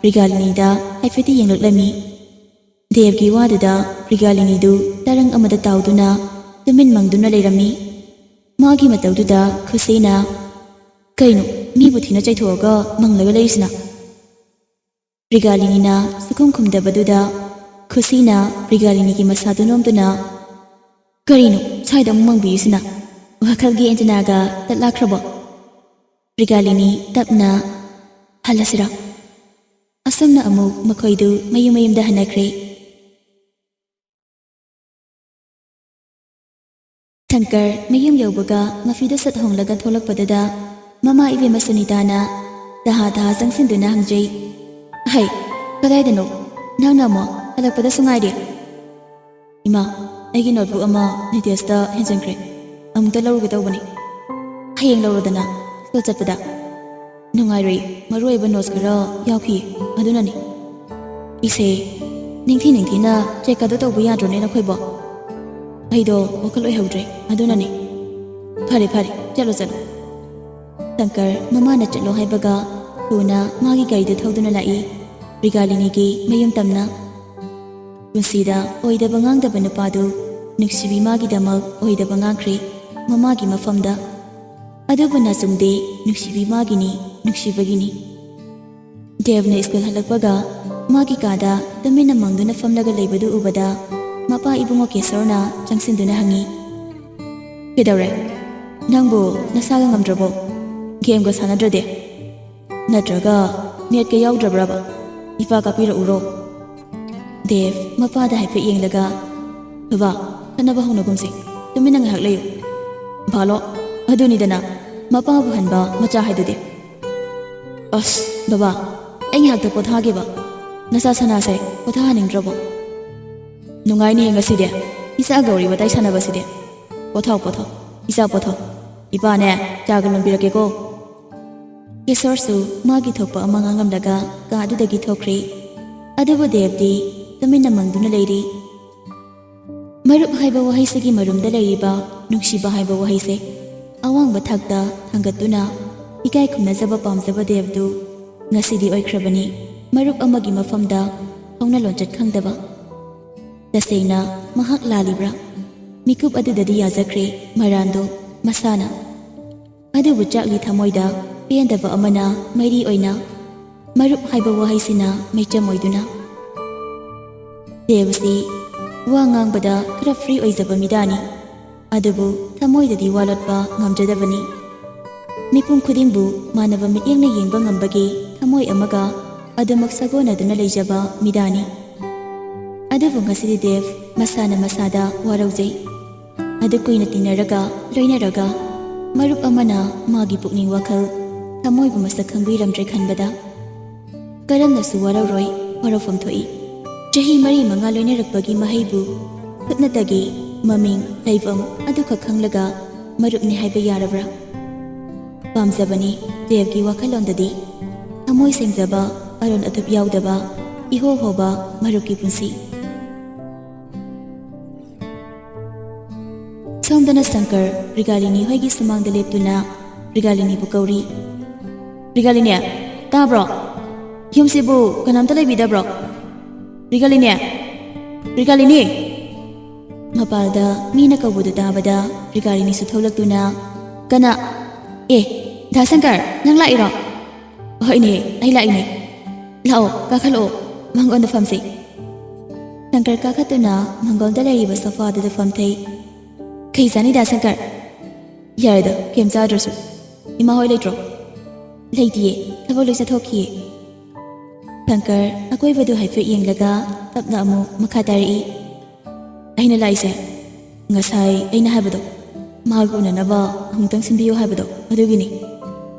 ꯄ꯭ꯔꯤꯒꯥꯂꯤꯅꯤꯗ ꯍꯥꯏꯐꯦꯠꯇꯤ ꯌꯦꯡꯂꯛꯂꯝꯃꯤ꯫ ꯗꯦꯕꯒꯤ ꯋꯥꯗꯨꯗ ꯄ꯭ꯔꯤꯒꯥꯂꯤꯅꯤꯗꯨ ꯇꯔꯪ ꯑꯃꯗ ꯇꯥꯎꯗꯨꯅ ꯇꯨꯃꯤꯟ ꯃꯪꯗꯨꯅ ꯂꯩꯔꯝꯃꯤ꯫ ꯃꯥꯒꯤ ꯃꯇꯧꯗꯨꯗ ꯈꯨꯁꯤꯅ, "ꯀꯩꯅꯣ, ꯃꯤꯕꯨ ꯊꯤꯅ ꯆꯩꯊꯣꯛꯑꯒ ꯃꯪꯂꯒ ꯂꯩꯔꯤꯁꯤꯅ?" ꯄ꯭ꯔꯤꯒꯥꯂꯤꯅꯤꯅ ꯁꯨꯈꯨꯝ ꯈꯨꯝꯗꯕꯗꯨꯗ ꯈꯨꯁꯤꯅ ꯄ꯭ꯔꯤꯒꯥꯂꯤꯅꯤꯒꯤ ꯃꯁꯥꯗꯨ ꯅꯣꯝꯗꯨꯅ, "ꯀꯔꯤꯅꯣ ꯁ꯭ꯋꯥꯏꯗ ꯑꯃꯨꯛ ꯃꯪꯕꯤꯔꯤꯁꯤꯅ? ꯋꯥꯈꯜꯒꯤ antennaꯒ ꯇꯠꯂꯛꯈ꯭ꯔꯕꯣ?" ꯄ꯭ꯔꯤꯒꯥꯂꯤꯅꯤ ꯇꯞꯅ, "ꯍꯜꯂꯁꯤꯔꯥ?" ꯑꯁꯨꯝꯅ ꯑꯃꯨꯛ ꯃꯈꯣꯏꯗꯨ ꯃꯌꯨꯝ ꯃꯌꯨꯝꯗ ꯍꯟꯅꯈ꯭ꯔꯦ꯫ ꯁꯪꯀꯔ ꯃꯌꯨꯝ ꯌꯧꯕꯒ ꯃꯐꯤꯗꯨ ꯁꯠ ꯍꯣꯡꯂꯒ ꯊꯣꯛꯂꯛꯄꯗꯨꯗ ꯃꯃꯥ ꯏꯕꯦꯝꯃ ꯁꯨꯅꯤꯇꯥꯅ ꯇꯍꯥ ꯇꯍꯥ ꯆꯪꯁꯤꯟꯗꯨꯅ ꯍꯪꯖꯩ, "ꯍꯩ, ꯀꯗꯥꯏꯗꯅꯣ? ꯅꯪꯅ ꯑꯃꯨꯛ ꯍꯜꯂꯛꯄꯗꯁꯨ ꯉꯥꯏꯔꯤ?" "ꯏꯃꯥ, ꯑꯩꯒꯤ notebook ꯑꯃ ꯅꯤꯇꯦꯁꯇ ꯍꯦꯟꯖꯤꯟꯈ꯭ꯔꯦ꯫ ꯑꯃꯨꯛꯇ ꯂꯧꯔꯨꯒꯦ ꯇꯧꯕꯅꯤ꯫ ꯍꯌꯦꯡ ꯂꯧꯔꯣꯗꯅ, ꯁ꯭ꯀꯨꯜ ꯆꯠꯄꯗ"꯫ "ꯅꯨꯡꯉꯥꯏꯔꯣꯏ, ꯃꯔꯨ ꯑꯣꯏꯕ notes ꯈꯔ ꯌꯥꯎꯈꯤ, ꯑꯗꯨꯅꯅꯤ"꯫ "ꯏꯁꯦ, ꯅꯤꯡꯊꯤ ꯅꯤꯡꯊꯤꯅ check ꯑꯗꯨ ꯇꯧꯕ ꯌꯥꯗ꯭ꯔꯣꯅꯦ ꯅꯈꯣꯏꯕꯣ?" "ꯑꯩꯗꯣ ꯋꯥꯈꯜ ꯑꯣꯏꯍꯧꯗ꯭ꯔꯦ, ꯑꯗꯨꯅꯅꯤ"꯫ "ꯐꯔꯦ, ꯐꯔꯦ, ꯆꯠꯂꯣ, ꯆꯠꯂꯣ"꯫ ꯁꯪꯀꯔ ꯃꯃꯥꯅ ꯆꯠꯂꯣ ꯍꯥꯏꯕꯒ ꯊꯨꯅ ꯃꯥꯒꯤ ꯒꯥꯔꯤꯗꯨ ꯊꯧꯗꯨꯅ ꯂꯥꯛꯏ, ꯄ꯭ꯔꯤꯒꯥꯂꯤꯅꯤꯒꯤ ꯃꯌꯨꯝ ꯇꯝꯅ꯫ ꯄꯨꯟꯁꯤꯗ ꯑꯣꯏꯗꯕ ꯉꯥꯡꯗꯕ ꯅꯨꯄꯥꯗꯨ ꯅꯨꯡꯁꯤꯕꯤ ꯃꯥꯒꯤꯗꯃꯛ ꯑꯣꯏꯗꯕ ꯉꯥꯡꯈ꯭ꯔꯦ ꯃꯃꯥꯒꯤ ꯃꯐꯝꯗ꯫ ꯑꯗꯨꯕꯨ ꯅꯥꯆꯨꯡꯗꯦ, ꯅꯨꯡꯁꯤꯕꯤ ꯃꯥꯒꯤꯅꯤ, ꯅꯨꯡꯁꯤꯕꯒꯤꯅꯤ꯫ ꯗꯦꯕꯅ ꯁ꯭ꯀꯨꯜ ꯍꯜꯂꯛꯄꯒ ꯃꯥꯒꯤ ꯀꯥꯗ ꯇꯨꯃꯤꯟꯅ ꯃꯪꯗꯨꯅ ꯐꯝꯂꯒ ꯂꯩꯕꯗꯨ ꯎꯕꯗ ꯃꯄꯥ ꯏꯕꯨꯡꯉꯣ ꯀꯦꯁꯣꯔꯅ ꯆꯪꯁꯤꯟꯗꯨꯅ ꯍꯪꯉꯤ꯫ "ꯀꯩꯗꯧꯔꯦ? ꯅꯪꯕꯨ ꯅꯁꯥꯒ ꯉꯝꯗ꯭ꯔꯕꯣ? ꯒꯦꯝꯒ ꯁꯥꯟꯅꯗ꯭ꯔꯗꯤ? ꯅꯠꯇ꯭ꯔꯒ ꯅꯦꯠꯀ ꯌꯥꯎꯗ꯭ꯔꯕ꯭ꯔꯕ? ꯏꯄꯥ ꯀꯥꯞꯄꯤꯔꯛꯎꯔꯣ?" ꯗꯦꯕ ꯃꯄꯥꯗ ꯍꯥꯏꯐꯦꯠ ꯌꯦꯡꯂꯒ, "ꯕꯕꯥ, ꯈꯠꯅꯕ ꯍꯧꯅꯒꯨꯝꯁꯤ꯫ ꯇꯨꯃꯤꯟꯅ ꯉꯥꯏꯍꯥꯛ ꯂꯩꯌꯨ꯫" "ꯚꯥꯂꯣ, ꯑꯗꯨꯅꯤꯗꯅ ꯃꯄꯥꯕꯨ ꯍꯟꯕ ꯃꯆꯥ ꯍꯥꯏꯗꯨꯗꯤ꯫" "ꯑꯁ, ꯕꯕꯥ, ꯑꯩ ꯉꯥꯏꯍꯥꯛꯇ ꯄꯣꯊꯥꯒꯦꯕ꯫ ꯅꯆꯥ ꯁꯅꯥꯁꯦ ꯄꯣꯊꯥꯍꯟꯅꯤꯡꯗ꯭ꯔꯕꯣ?" "ꯅꯨꯡꯉꯥꯏꯅꯤꯍꯦ ꯉꯁꯤꯗꯤ, ꯏꯆꯥꯒ ꯋꯥꯔꯤ ꯋꯥꯇꯥꯏ ꯁꯥꯟꯅꯕꯁꯤꯗꯤ꯫ ꯄꯣꯊꯥꯎ, ꯄꯣꯊꯥꯎ, ꯏꯆꯥ ꯄꯣꯊꯥꯎ꯫ ꯏꯄꯥꯅꯦ, ꯆꯥꯒ ꯂꯣꯟꯕꯤꯔꯛꯀꯦꯀꯣ꯫" ꯀꯦꯁꯣꯔꯁꯨ ꯃꯥꯒꯤ ꯊꯣꯛꯄ ꯑꯃ ꯉꯥꯡꯂꯝꯂꯒ ꯀꯥ ꯑꯗꯨꯗꯒꯤ ꯊꯣꯛꯈ꯭ꯔꯦ꯫ ꯑꯗꯨꯕꯨ ꯗꯦꯕꯗꯤ ꯇꯨꯃꯤꯟꯅ ꯃꯪꯗꯨꯅ ꯂꯩꯔꯤ꯫ ꯃꯔꯨꯞ ꯍꯥꯏꯕ ꯋꯥꯍꯩꯁꯤꯒꯤ ꯃꯔꯨꯝꯗ ꯂꯩꯔꯤꯕ ꯅꯨꯡꯁꯤꯕ ꯍꯥꯏꯕ ꯋꯥꯍꯩꯁꯦ ꯑꯋꯥꯡꯕ ꯊꯥꯛꯇ ꯊꯥꯡꯒꯠꯇꯨꯅ ꯏꯀꯥꯏ ꯈꯨꯝꯅꯖꯕ ꯄꯥꯝꯖꯕ ꯗꯦꯕꯗꯨ ꯉꯁꯤꯗꯤ ꯑꯣꯏꯈ꯭ꯔꯕꯅꯤ ꯃꯔꯨꯞ ꯑꯃꯒꯤ ꯃꯐꯝꯗ ꯍꯧꯅ ꯂꯣꯟꯆꯠ ꯈꯪꯗꯕ꯫ ꯇꯁꯦꯡꯅ ꯃꯍꯥꯛ ꯂꯥꯜꯂꯤꯕ꯭ꯔꯥ? ꯃꯤꯀꯨꯞ ꯑꯗꯨꯗꯗꯤ ꯌꯥꯖꯈ꯭ꯔꯦ ꯃꯔꯥꯟꯗꯣ ꯃꯁꯥꯅ꯫ ꯑꯗꯨꯕꯨ ꯆꯥꯛꯂꯤ ꯊꯃꯣꯏꯗ ꯄꯦꯟꯗꯕ ꯑꯃꯅ ꯃꯩꯔꯤ ꯑꯣꯏꯅ ꯃꯔꯨꯞ ꯍꯥꯏꯕ ꯋꯥꯍꯩꯁꯤꯅ ꯃꯩꯆꯝ ꯑꯣꯏꯗꯨꯅ꯫ ꯗꯦꯕꯁꯤ ꯋꯥ ꯉꯥꯡꯕꯗ ꯈꯔ ꯐ꯭ꯔꯤ ꯑꯣꯏꯖꯕ ꯃꯤꯗꯥꯅꯤ, ꯑꯗꯨꯕꯨ ꯊꯃꯣꯏꯗꯗꯤ ꯋꯥ ꯂꯣꯠꯄ ꯉꯝꯖꯗꯕꯅꯤ꯫ ꯃꯤꯄꯨꯝ ꯈꯨꯗꯤꯡꯕꯨ ꯃꯥꯟꯅꯕ ꯃꯤꯠꯌꯦꯡꯅ ꯌꯦꯡꯕ ꯉꯝꯕꯒꯤ ꯊꯃꯣꯏ ꯑꯃꯒ ꯑꯗꯨꯃꯛ ꯁꯥꯒꯣꯟꯅꯗꯨꯅ ꯂꯩꯖꯕ ꯃꯤꯗꯥꯅꯤ꯫ ꯑꯗꯨꯕꯨ ꯉꯁꯤꯗꯤ ꯗꯦꯕ ꯃꯁꯥꯅ ꯃꯁꯥꯗ ꯋꯥꯔꯧꯖꯩ꯫ ꯑꯗꯨ ꯀꯨꯏꯅ ꯇꯤꯟꯅꯔꯒ, ꯂꯣꯏꯅꯔꯒ, ꯃꯔꯨꯞ ꯑꯃꯅ ꯃꯥꯒꯤ ꯄꯨꯛꯅꯤꯡ ꯋꯥꯈꯜ, ꯊꯃꯣꯏꯕꯨ ꯃꯁꯛ ꯈꯪꯕꯤꯔꯝꯗ꯭ꯔꯦ ꯈꯟꯕꯗ ꯀꯔꯝꯅꯁꯨ ꯋꯥꯔꯧꯔꯣꯏ, ꯋꯥꯔꯧꯐꯝ ꯊꯣꯛꯏ꯫ ꯆꯍꯤ ꯃꯔꯤ ꯃꯉꯥ ꯂꯣꯏꯅꯔꯛꯄꯒꯤ ꯃꯍꯩꯕꯨ ꯁꯨꯞꯅꯇꯒꯤ ꯃꯃꯤꯡ, ꯂꯩꯐꯝ ꯑꯗꯨꯈꯛ ꯈꯪꯂꯒ ꯃꯔꯨꯞꯅꯤ ꯍꯥꯏꯕ ꯌꯥꯔꯕ꯭ꯔꯥ? ꯄꯥꯝꯖꯕꯅꯤ ꯗꯦꯕꯀꯤ ꯋꯥꯈꯜꯂꯣꯟꯗꯗꯤ꯫ ꯊꯃꯣꯏ ꯁꯦꯡꯖꯕ, ꯑꯔꯣꯟ ꯑꯊꯨꯞ ꯌꯥꯎꯗꯕ, ꯏꯍꯣ ꯍꯣꯕ ꯃꯔꯨꯞꯀꯤ ꯄꯨꯟꯁꯤ꯫ ꯁꯣꯝꯗꯅ ꯁꯪꯀꯔ ꯔꯤꯒꯥꯂꯤꯅꯤ ꯍꯣꯏꯒꯤ ꯁꯨꯃꯥꯡꯗ ꯂꯦꯞꯇꯨꯅ ꯔꯤꯒꯥꯂꯤꯅꯤꯕꯨ ꯀꯧꯔꯤ꯫ "ꯔꯤꯒꯥꯂꯤꯅꯤ, ꯇꯥꯕ꯭ꯔꯣ? ꯌꯨꯝꯁꯤꯕꯨ ꯀꯅꯥꯝꯇ ꯂꯩꯕꯤꯗꯕ꯭ꯔꯣ? ꯔꯤꯒꯥꯂꯤꯅꯤ! ꯔꯤꯒꯥꯂꯤꯅꯤ!" ꯃꯄꯥꯜꯗ ꯃꯤꯅ ꯀꯧꯕꯗꯨ ꯇꯥꯕꯗ ꯔꯤꯒꯥꯂꯤꯅꯤꯁꯨ ꯊꯣꯛꯂꯛꯇꯨꯅ, "ꯀꯅꯥ? ꯑꯦ, ꯗꯥ ꯁꯪꯀꯔ, ꯅꯪ ꯂꯥꯛꯏꯔꯣ? ꯍꯣꯏꯅꯦ, ꯑꯩ ꯂꯥꯛꯏꯅꯦ꯫ ꯂꯥꯛꯑꯣ, ꯀꯥꯈꯠꯂꯛꯑꯣ, ꯃꯥꯡꯒꯣꯟꯗ ꯐꯝꯁꯤ꯫" ꯁꯪꯀꯔ ꯀꯥꯈꯠꯇꯨꯅ ꯃꯪꯒꯣꯜꯗ ꯂꯩꯔꯤꯕ ꯁꯣꯐꯥꯗꯨꯗ ꯐꯝꯊꯩ꯫ "ꯀꯩ ꯆꯥꯅꯤ ꯗꯥ ꯁꯪꯀꯔ?" "ꯌꯥꯔꯦꯗ, ꯀꯩꯝ ꯆꯥꯗ꯭ꯔꯁꯨ꯫ ꯏꯃꯥ ꯍꯣꯏ ꯂꯩꯇ꯭ꯔꯣ?" "ꯂꯩꯇꯤꯌꯦ, ꯊꯕꯛ ꯂꯣꯏ ꯆꯠꯊꯣꯛꯈꯤꯌꯦ꯫" ꯁꯪꯀꯔ ꯑꯀꯣꯏꯕꯗꯨ ꯍꯥꯏꯐꯦꯠ ꯌꯦꯡꯂꯒ ꯇꯞꯅ ꯑꯃꯨꯛ ꯃꯈꯥ ꯇꯥꯔꯛꯏ꯫ "ꯑꯩꯅ ꯂꯥꯛꯏꯁꯦ, ꯉꯁꯥꯏ ꯑꯩꯅ ꯍꯥꯏꯕꯗꯣ, ꯃꯍꯥꯛ ꯎꯅꯅꯕ ꯑꯃꯨꯛꯇꯪ ꯁꯤꯟꯕꯤꯌꯨ ꯍꯥꯏꯕꯗꯣ, ꯑꯗꯨꯒꯤꯅꯤ꯫"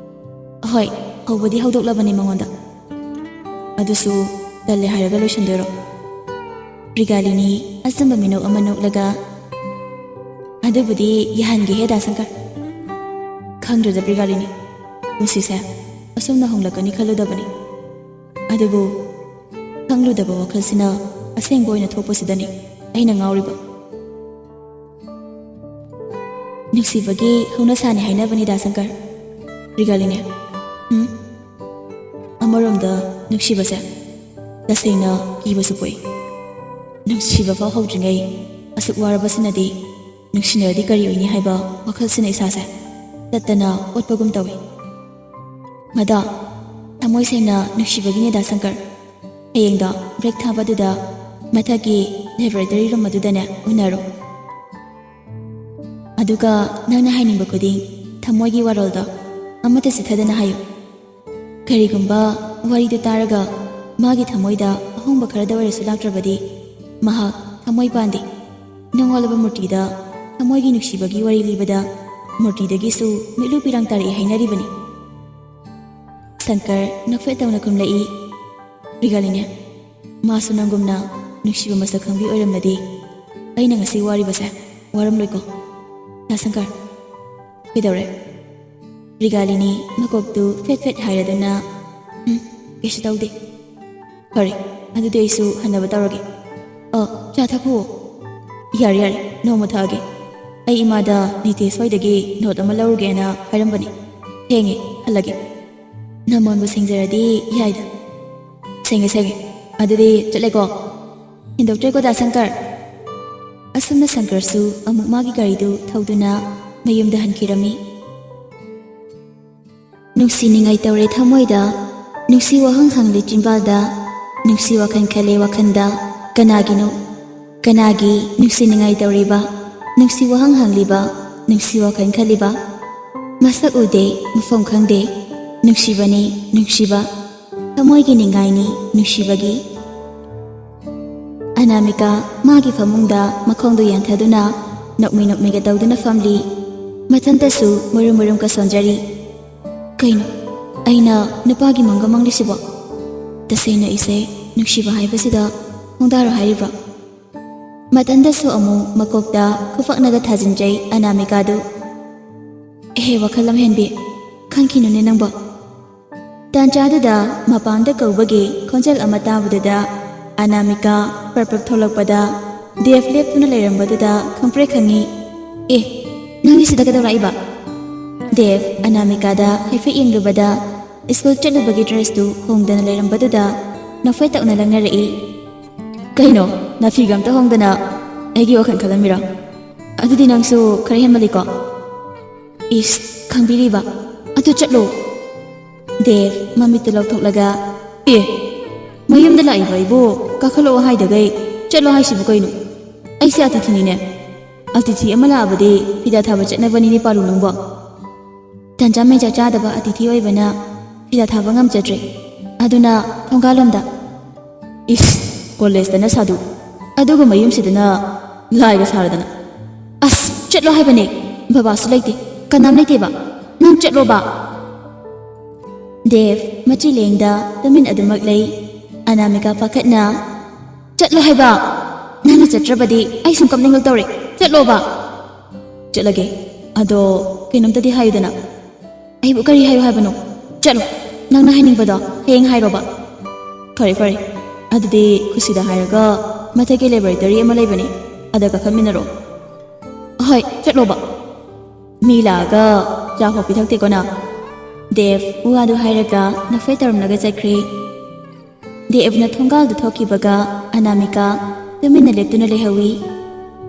"ꯍꯣꯏ, ꯍꯧꯕꯗꯤ ꯍꯧꯗꯣꯛꯂꯕꯅꯤ ꯃꯉꯣꯟꯗ꯫ ꯑꯗꯨꯁꯨ ꯇꯜꯂꯦ ꯍꯥꯏꯔꯒ ꯂꯣꯏꯁꯤꯟꯗꯣꯏꯔꯣ?" ꯄ꯭ꯔꯤꯒꯥꯂꯤꯅꯤ ꯑꯆꯝꯕ ꯃꯤꯅꯣꯛ ꯑꯃ ꯅꯣꯛꯂꯒ, "ꯑꯗꯨꯕꯨꯗꯤ ꯌꯥꯍꯟꯒꯦꯍꯦ ꯗꯥ ꯁꯪꯀꯔ꯫ ꯈꯪꯗ꯭ꯔꯦꯗ ꯄ꯭ꯔꯤꯒꯥꯂꯤꯅꯤ, ꯄꯨꯟꯁꯤꯁꯦ ꯑꯁꯨꯝꯅ ꯍꯣꯡꯂꯛꯀꯅꯤ ꯈꯜꯂꯨꯗꯕꯅꯤ꯫ ꯑꯗꯨꯕꯨ ꯈꯪꯂꯨꯗꯕ ꯋꯥꯈꯜꯁꯤꯅ ꯑꯁꯦꯡꯕ ꯑꯣꯏꯅ ꯊꯣꯛꯄꯁꯤꯗꯅꯤ ꯑꯩꯅ ꯉꯥꯎꯔꯤꯕ꯫" "ꯅꯨꯡꯁꯤꯕꯒꯤ ꯍꯧꯅꯁꯥꯅꯤ ꯍꯥꯏꯅꯕꯅꯤ ꯗꯥ ꯁꯪꯀꯔ꯫" "ꯄ꯭ꯔꯤꯒꯥꯂꯤꯅꯤ, ꯎꯝ, ꯑꯃꯔꯣꯝꯗ ꯅꯨꯡꯁꯤꯕꯁꯦ ꯇꯁꯦꯡꯅ ꯀꯤꯕꯁꯨ ꯄꯣꯛꯏ꯫ ꯅꯨꯡꯁꯤꯕ ꯐꯥꯎ ꯍꯧꯗ꯭ꯔꯤꯉꯩ ꯑꯁꯨꯛ ꯋꯥꯔꯕꯁꯤꯅꯗꯤ ꯅꯨꯡꯁꯤꯅꯔꯗꯤ ꯀꯔꯤ ꯑꯣꯏꯅꯤ ꯍꯥꯏꯕ ꯋꯥꯈꯜꯁꯤꯅ ꯏꯁꯥꯁꯦ ꯇꯠꯇꯅ ꯑꯣꯠꯄꯒꯨꯝ ꯇꯧꯏ꯫ ꯃꯗꯥ, ꯊꯃꯣꯏ ꯁꯦꯡꯅ ꯅꯨꯡꯁꯤꯕꯒꯤꯅꯦ ꯗꯥ ꯁꯪꯀꯔ꯫ ꯍꯌꯦꯡꯗꯣ ꯕ꯭ꯔꯦꯛ ꯊꯥꯕꯗꯨꯗ ꯃꯊꯛꯀꯤ ꯂꯦꯕꯣꯔꯦꯇꯔꯤ ꯔꯨꯝ ꯑꯗꯨꯗꯅꯦ ꯎꯅꯔꯣ꯫ ꯑꯗꯨꯒ ꯅꯪꯅ ꯍꯥꯏꯅꯤꯡꯕ ꯈꯨꯗꯤꯡ ꯊꯃꯣꯏꯒꯤ ꯋꯥꯔꯣꯜꯗꯣ ꯑꯃꯠꯇ ꯆꯤꯊꯗꯅ ꯍꯥꯏꯌꯨ꯫ ꯀꯔꯤꯒꯨꯝꯕ ꯋꯥꯔꯤꯗꯨ ꯇꯥꯔꯒ ꯃꯥꯒꯤ ꯊꯃꯣꯏꯗ ꯑꯍꯣꯡꯕ ꯈꯔꯗ ꯑꯣꯏꯔꯁꯨ ꯂꯥꯛꯇ꯭ꯔꯕꯗꯤ, ꯃꯍꯥꯛ ꯊꯃꯣꯏ ꯄꯥꯟꯗꯦ꯫ ꯅꯣꯡꯉꯥꯜꯂꯕ ꯃꯨꯔꯇꯤꯗ ꯊꯃꯣꯏꯒꯤ ꯅꯨꯡꯁꯤꯕꯒꯤ ꯋꯥꯔꯤ ꯂꯤꯕꯗ ꯃꯨꯔꯇꯤꯗꯒꯤꯁꯨ ꯃꯤꯠꯂꯨ ꯄꯤꯔꯥꯡ ꯇꯥꯔꯛꯏ ꯍꯥꯏꯅꯔꯤꯕꯅꯤ꯫" ꯁꯪꯀꯔ ꯅꯣꯛꯐꯦꯠ ꯇꯧꯅ ꯈꯨꯝꯂꯛꯏ꯫ "ꯄ꯭ꯔꯤꯒꯥꯂꯤꯅꯤ, ꯃꯥꯁꯨ ꯅꯪꯒꯨꯝꯅ ꯅꯨꯡꯁꯤꯕ ꯃꯁꯛ ꯈꯪꯕꯤ ꯑꯣꯏꯔꯝꯂꯗꯤ ꯑꯩꯅ ꯉꯁꯤ ꯋꯥꯔꯤꯕꯁꯦ ꯋꯥꯔꯝꯂꯣꯏꯀꯣ꯫ ꯗꯥ ꯁꯪꯀꯔ, ꯀꯩꯗꯧꯔꯦ?" ꯄ꯭ꯔꯤꯒꯥꯂꯤꯅꯤ ꯃꯀꯣꯛꯇꯨ ꯐꯦꯠ ꯐꯦꯠ ꯍꯥꯏꯔꯗꯨꯅ, "ꯎꯝ, ꯀꯩꯁꯨ ꯇꯧꯗꯦ꯫" "ꯐꯔꯦ, ꯑꯗꯨꯗꯤ ꯑꯩꯁꯨ ꯍꯟꯅꯕ ꯇꯧꯔꯒꯦ꯫" "ꯑ, ꯆꯥ ꯊꯛꯈꯨꯑꯣ꯫" "ꯌꯥꯔꯦ, ꯌꯥꯔꯦ, ꯅꯣꯡꯃ ꯊꯛꯑꯒꯦ꯫ ꯑꯩ ꯏꯃꯥꯗ ꯅꯤꯇꯦꯁ ꯍꯣꯏꯗꯒꯤ ꯅꯣꯠ ꯑꯃ ꯂꯧꯔꯨꯒꯦꯅ ꯍꯥꯏꯔꯝꯕꯅꯤ꯫ ꯊꯦꯡꯉꯦ, ꯍꯜꯂꯒꯦ꯫ ꯅꯃꯣꯟꯕꯨ ꯁꯦꯡꯖꯔꯗꯤ ꯌꯥꯏꯗ꯫" "ꯁꯦꯡꯉꯦ, ꯁꯦꯡꯉꯦ꯫ ꯑꯗꯨꯗꯤ ꯆꯠꯂꯦꯀꯣ꯫" "ꯍꯦꯟꯗꯣꯛꯇ꯭ꯔꯦꯀꯣ, ꯗꯥ ꯁꯪꯀꯔ꯫" ꯑꯁꯨꯝꯅ ꯁꯪꯀꯔꯁꯨ ꯑꯃꯨꯛ ꯃꯥꯒꯤ ꯒꯥꯔꯤꯗꯨ ꯊꯧꯗꯨꯅ ꯃꯌꯨꯝꯗ ꯍꯟꯈꯤꯔꯝꯃꯤ꯫ ꯅꯨꯡꯁꯤ ꯅꯤꯡꯉꯥꯏ ꯇꯧꯔꯦ ꯊꯃꯣꯏꯗ, ꯅꯨꯡꯁꯤ ꯋꯥꯍꯪ ꯍꯪꯂꯦ ꯆꯤꯝꯕꯥꯜꯗ, ꯅꯨꯡꯁꯤ ꯋꯥꯈꯜ ꯈꯜꯂꯦ ꯋꯥꯈꯜꯗ, ꯀꯅꯥꯒꯤꯅꯣ? ꯀꯅꯥꯒꯤ ꯅꯨꯡꯁꯤꯅꯤꯡꯉꯥꯏ ꯇꯧꯔꯤꯕ? ꯅꯨꯡꯁꯤ ꯋꯥꯍꯪ ꯍꯪꯂꯤꯕ, ꯅꯨꯡꯁꯤ ꯋꯥꯈꯜ ꯈꯜꯂꯤꯕ? ꯃꯁꯛ ꯎꯗꯦ, ꯃꯐꯝ ꯈꯪꯗꯦ, ꯅꯨꯡꯁꯤꯕꯅꯤ, ꯅꯨꯡꯁꯤꯕ, ꯊꯃꯣꯏꯒꯤ ꯅꯤꯡꯉꯥꯏꯅꯤ, ꯅꯨꯡꯁꯤꯕꯒꯤ꯫ ꯑꯅꯥꯃꯤꯀꯥ ꯃꯥꯒꯤ ꯐꯃꯨꯡꯗ ꯃꯈꯣꯡꯗꯨ ꯌꯥꯟꯊꯗꯨꯅ ꯅꯣꯛꯃꯤ ꯅꯣꯛꯃꯤꯒ ꯇꯧꯗꯨꯅ ꯐꯝꯂꯤ꯫ ꯃꯊꯟꯇꯁꯨ ꯃꯨꯔꯨꯝ ꯃꯨꯔꯨꯝꯒ ꯁꯣꯟꯖꯔꯤ꯫ ꯀꯩꯅꯣ, ꯑꯩꯅ ꯅꯨꯄꯥꯒꯤ ꯃꯪꯒ ꯃꯪꯂꯤꯁꯤꯕꯣ? ꯇꯁꯦꯡꯅ ꯑꯩꯁꯦ ꯅꯨꯡꯁꯤꯕ ꯍꯥꯏꯕꯁꯤꯗ ꯈꯣꯡꯗꯥꯔꯣ ꯍꯥꯏꯔꯤꯕ꯭ꯔꯣ? ꯃꯊꯟꯇꯁꯨ ꯑꯃꯨꯛ ꯃꯀꯣꯛꯇ ꯈꯨꯐꯛꯅꯒ ꯊꯥꯖꯤꯟꯖꯩ ꯑꯅꯥꯃꯤꯀꯥꯗꯨ꯫ ꯑꯦꯍꯦ, ꯋꯥꯈꯜ ꯂꯝꯍꯦꯟꯕꯤ, ꯈꯟꯈꯤꯅꯨꯅꯦ ꯅꯪꯕꯣ꯫ ꯇꯥꯟꯖꯥꯗꯨꯗ ꯃꯄꯥꯟꯗ ꯀꯧꯕꯒꯤ ꯈꯣꯟꯖꯦꯜ ꯑꯃ ꯇꯥꯕꯗꯨꯗ ꯑꯅꯥꯃꯤꯀꯥ ꯄ꯭ꯔꯞ ꯄ꯭ꯔꯞ ꯊꯣꯛꯂꯛꯄꯗ ꯗꯦꯕ ꯂꯦꯞꯇꯨꯅ ꯂꯩꯔꯝꯕꯗꯨꯗ ꯈꯪꯄ꯭ꯔꯦꯛ ꯈꯪꯉꯤ꯫ "ꯑꯦ, ꯅꯪꯗꯤ ꯁꯤꯗ ꯀꯩꯗꯧꯔꯛꯏꯕ?" ꯗꯦꯕ ꯑꯅꯥꯃꯤꯀꯥꯗ ꯍꯥꯏꯐꯦꯠ ꯌꯦꯡꯂꯨꯕꯗ ꯁ꯭ꯀꯨꯜ ꯆꯠꯂꯨꯕꯒꯤ ꯗ꯭ꯔꯦꯁꯇꯨ ꯍꯣꯡꯗꯅ ꯂꯩꯔꯝꯕꯗꯨꯗ ꯅꯣꯛꯐꯦꯠ ꯇꯧꯅ ꯂꯪꯅꯔꯛꯏ꯫ "ꯀꯩꯅꯣ, ꯅꯥꯐꯤꯒ ꯑꯝꯇ ꯍꯣꯡꯗꯅ ꯑꯩꯒꯤ ꯋꯥꯈꯜ ꯈꯜꯂꯝꯃꯤꯔꯣ? ꯑꯗꯨꯗꯤ ꯅꯪꯁꯨ ꯈꯔ ꯍꯦꯟꯃꯜꯂꯤꯀꯣ?" "ꯏꯁ, ꯈꯪꯕꯤꯔꯤꯕ? ꯑꯗꯨ ꯆꯠꯂꯣ꯫" ꯗꯦꯕ ꯃꯃꯤꯠꯇꯨ ꯂꯧꯊꯣꯛꯂꯒ, "ꯑꯦ, ꯃꯌꯨꯝꯗ ꯂꯥꯛꯏꯕ ꯑꯩꯕꯨ ꯀꯥꯈꯠꯂꯛꯑꯣ ꯍꯥꯏꯗꯈꯩ ꯆꯠꯂꯣ ꯍꯥꯏꯁꯤꯕꯨ ꯀꯩꯅꯣ? ꯑꯩꯁꯦ ꯑꯇꯤꯊꯤꯅꯤꯅꯦ꯫ ꯑꯇꯤꯊꯤ ꯑꯃ ꯂꯥꯛꯑꯕꯗꯤ ꯐꯤꯗꯥ ꯊꯥꯕ ꯆꯠꯅꯕꯅꯤꯅꯦ ꯄꯥꯂꯨ ꯅꯪꯕꯣ꯫" ꯇꯟꯖꯥ ꯃꯦꯟꯖꯥ ꯆꯥꯗꯕ ꯑꯇꯤꯊꯤ ꯑꯣꯏꯕꯅ ꯐꯤꯗꯥ ꯊꯥꯕ ꯉꯝꯖꯗ꯭ꯔꯦ꯫ ꯑꯗꯨꯅ ꯊꯣꯡꯒꯥꯜꯂꯣꯝꯗ꯫ "ꯏꯁ, ꯀꯣꯂꯦꯖꯇꯅ ꯁꯥꯗꯨ, ꯑꯗꯨꯒ ꯃꯌꯨꯝꯁꯤꯗꯅ ꯂꯥꯏꯒ ꯁꯥꯔꯗꯅ꯫ ꯑꯁ, ꯆꯠꯂꯣ ꯍꯥꯏꯕꯅꯦ, ꯕꯕꯥꯁꯨ ꯂꯩꯇꯦ, ꯀꯅꯥꯝ ꯂꯩꯇꯦꯕ꯫ ꯅꯪ ꯆꯠꯂꯣꯕ꯫" ꯗꯦꯕ ꯃꯆꯤ ꯂꯦꯡꯗ ꯇꯨꯃꯤꯟ ꯑꯗꯨꯃꯛ ꯂꯩ꯫ ꯑꯅꯥꯃꯤꯀꯥ ꯄꯥꯈꯠꯅ, "ꯆꯠꯂꯣ ꯍꯥꯏꯕ! ꯅꯪꯅ ꯆꯠꯇ꯭ꯔꯕꯗꯤ ꯑꯩ ꯁꯨꯝ ꯀꯞꯅꯤꯡꯂꯛꯇꯧꯔꯦ꯫ ꯆꯠꯂꯣꯕ!" "ꯆꯠꯂꯒꯦ꯫ ꯑꯗꯣ ꯀꯩꯅꯣꯝꯇꯗꯤ ꯍꯥꯏꯌꯨꯗꯅ꯫" "ꯑꯩꯕꯨ ꯀꯔꯤ ꯍꯥꯏꯌꯨ ꯍꯥꯏꯕꯅꯣ? ꯆꯠꯂꯣ꯫ ꯅꯪꯅ ꯍꯥꯏꯅꯤꯡꯕꯗꯣ ꯍꯌꯦꯡ ꯍꯥꯏꯔꯣꯕ꯫" "ꯐꯔꯦ, ꯐꯔꯦ꯫ ꯑꯗꯨꯗꯤ ꯈꯨꯁꯤꯗ ꯍꯥꯏꯔꯒ ꯃꯊꯛꯀꯤ ꯂꯦꯕꯣꯔꯦꯇꯔꯤ ꯑꯃ ꯂꯩꯕꯅꯦ꯫ ꯑꯗ ꯀꯥꯈꯠꯃꯤꯟꯅꯔꯣ꯫" "ꯍꯣꯏ, ꯆꯠꯂꯣꯕ꯫ ꯃꯤ ꯂꯥꯛꯑꯒ ꯆꯥ ꯐꯥꯎ ꯄꯤꯊꯛꯇꯦꯀꯣ ꯅꯪ꯫" ꯗꯦꯕ ꯋꯥꯗꯨ ꯍꯥꯏꯔꯒ ꯅꯣꯛꯐꯦꯠ ꯇꯧꯔꯝꯂꯒ ꯆꯠꯈ꯭ꯔꯦ꯫ ꯗꯦꯕꯅ ꯊꯣꯡꯒꯥꯜꯗ ꯊꯣꯛꯈꯤꯕꯒ ꯑꯅꯥꯃꯤꯀꯥ ꯇꯨꯃꯤꯟꯅ ꯂꯦꯞꯇꯨꯅ ꯂꯩꯍꯧꯏ꯫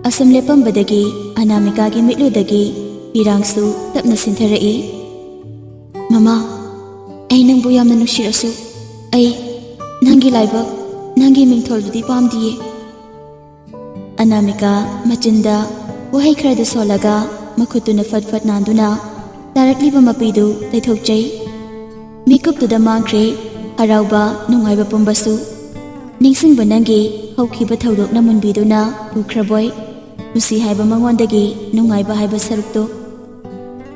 ꯑꯁꯨꯝ ꯂꯦꯞꯄꯝꯕꯗꯒꯤ ꯑꯅꯥꯃꯤꯀꯥꯒꯤ ꯃꯤꯠꯂꯨꯗꯒꯤ ꯄꯤꯔꯥꯡꯁꯨ ꯇꯞꯅ ꯁꯤꯟꯊꯔꯛꯏ꯫ "ꯃꯃꯥ, ꯑꯩ ꯅꯪꯕꯨ ꯌꯥꯝꯅ ꯅꯨꯡꯁꯤꯔꯁꯨ, ꯑꯩ ꯅꯪꯒꯤ ꯂꯥꯏꯕꯛ, ꯅꯪꯒꯤ ꯃꯤꯡꯊꯣꯜꯗꯨꯗꯤ ꯄꯥꯝꯗꯤꯌꯦ꯫ ꯑꯅꯥꯃꯤꯀꯥ ꯃꯆꯤꯟꯗ ꯋꯥꯍꯩ ꯈꯔꯗꯨ ꯁꯣꯜꯂꯒ ꯃꯈꯨꯠꯇꯨꯅ ꯐꯠ ꯐꯠ ꯅꯥꯟꯗꯨꯅ ꯇꯥꯔꯛꯂꯤꯕ ꯃꯄꯤꯗꯨ ꯇꯩꯊꯣꯛꯆꯩ꯫ ꯃꯤꯀꯨꯞꯇꯨꯗ ꯃꯥꯡꯈ꯭ꯔꯦ ꯍꯔꯥꯎꯕ, ꯅꯨꯡꯉꯥꯏꯕ ꯄꯨꯝꯕꯁꯨ꯫ ꯅꯤꯡꯁꯤꯡꯕ ꯅꯪꯒꯤ ꯍꯧꯈꯤꯕ ꯊꯧꯗꯣꯛꯅ ꯃꯨꯟꯕꯤꯗꯨꯅ ꯄꯨꯈ꯭ꯔꯕꯣꯏ꯫ ꯄꯨꯟꯁꯤ ꯍꯥꯏꯕ ꯃꯉꯣꯟꯗꯒꯤ ꯅꯨꯡꯉꯥꯏꯕ ꯍꯥꯏꯕ ꯁꯔꯨꯛꯇꯣ꯫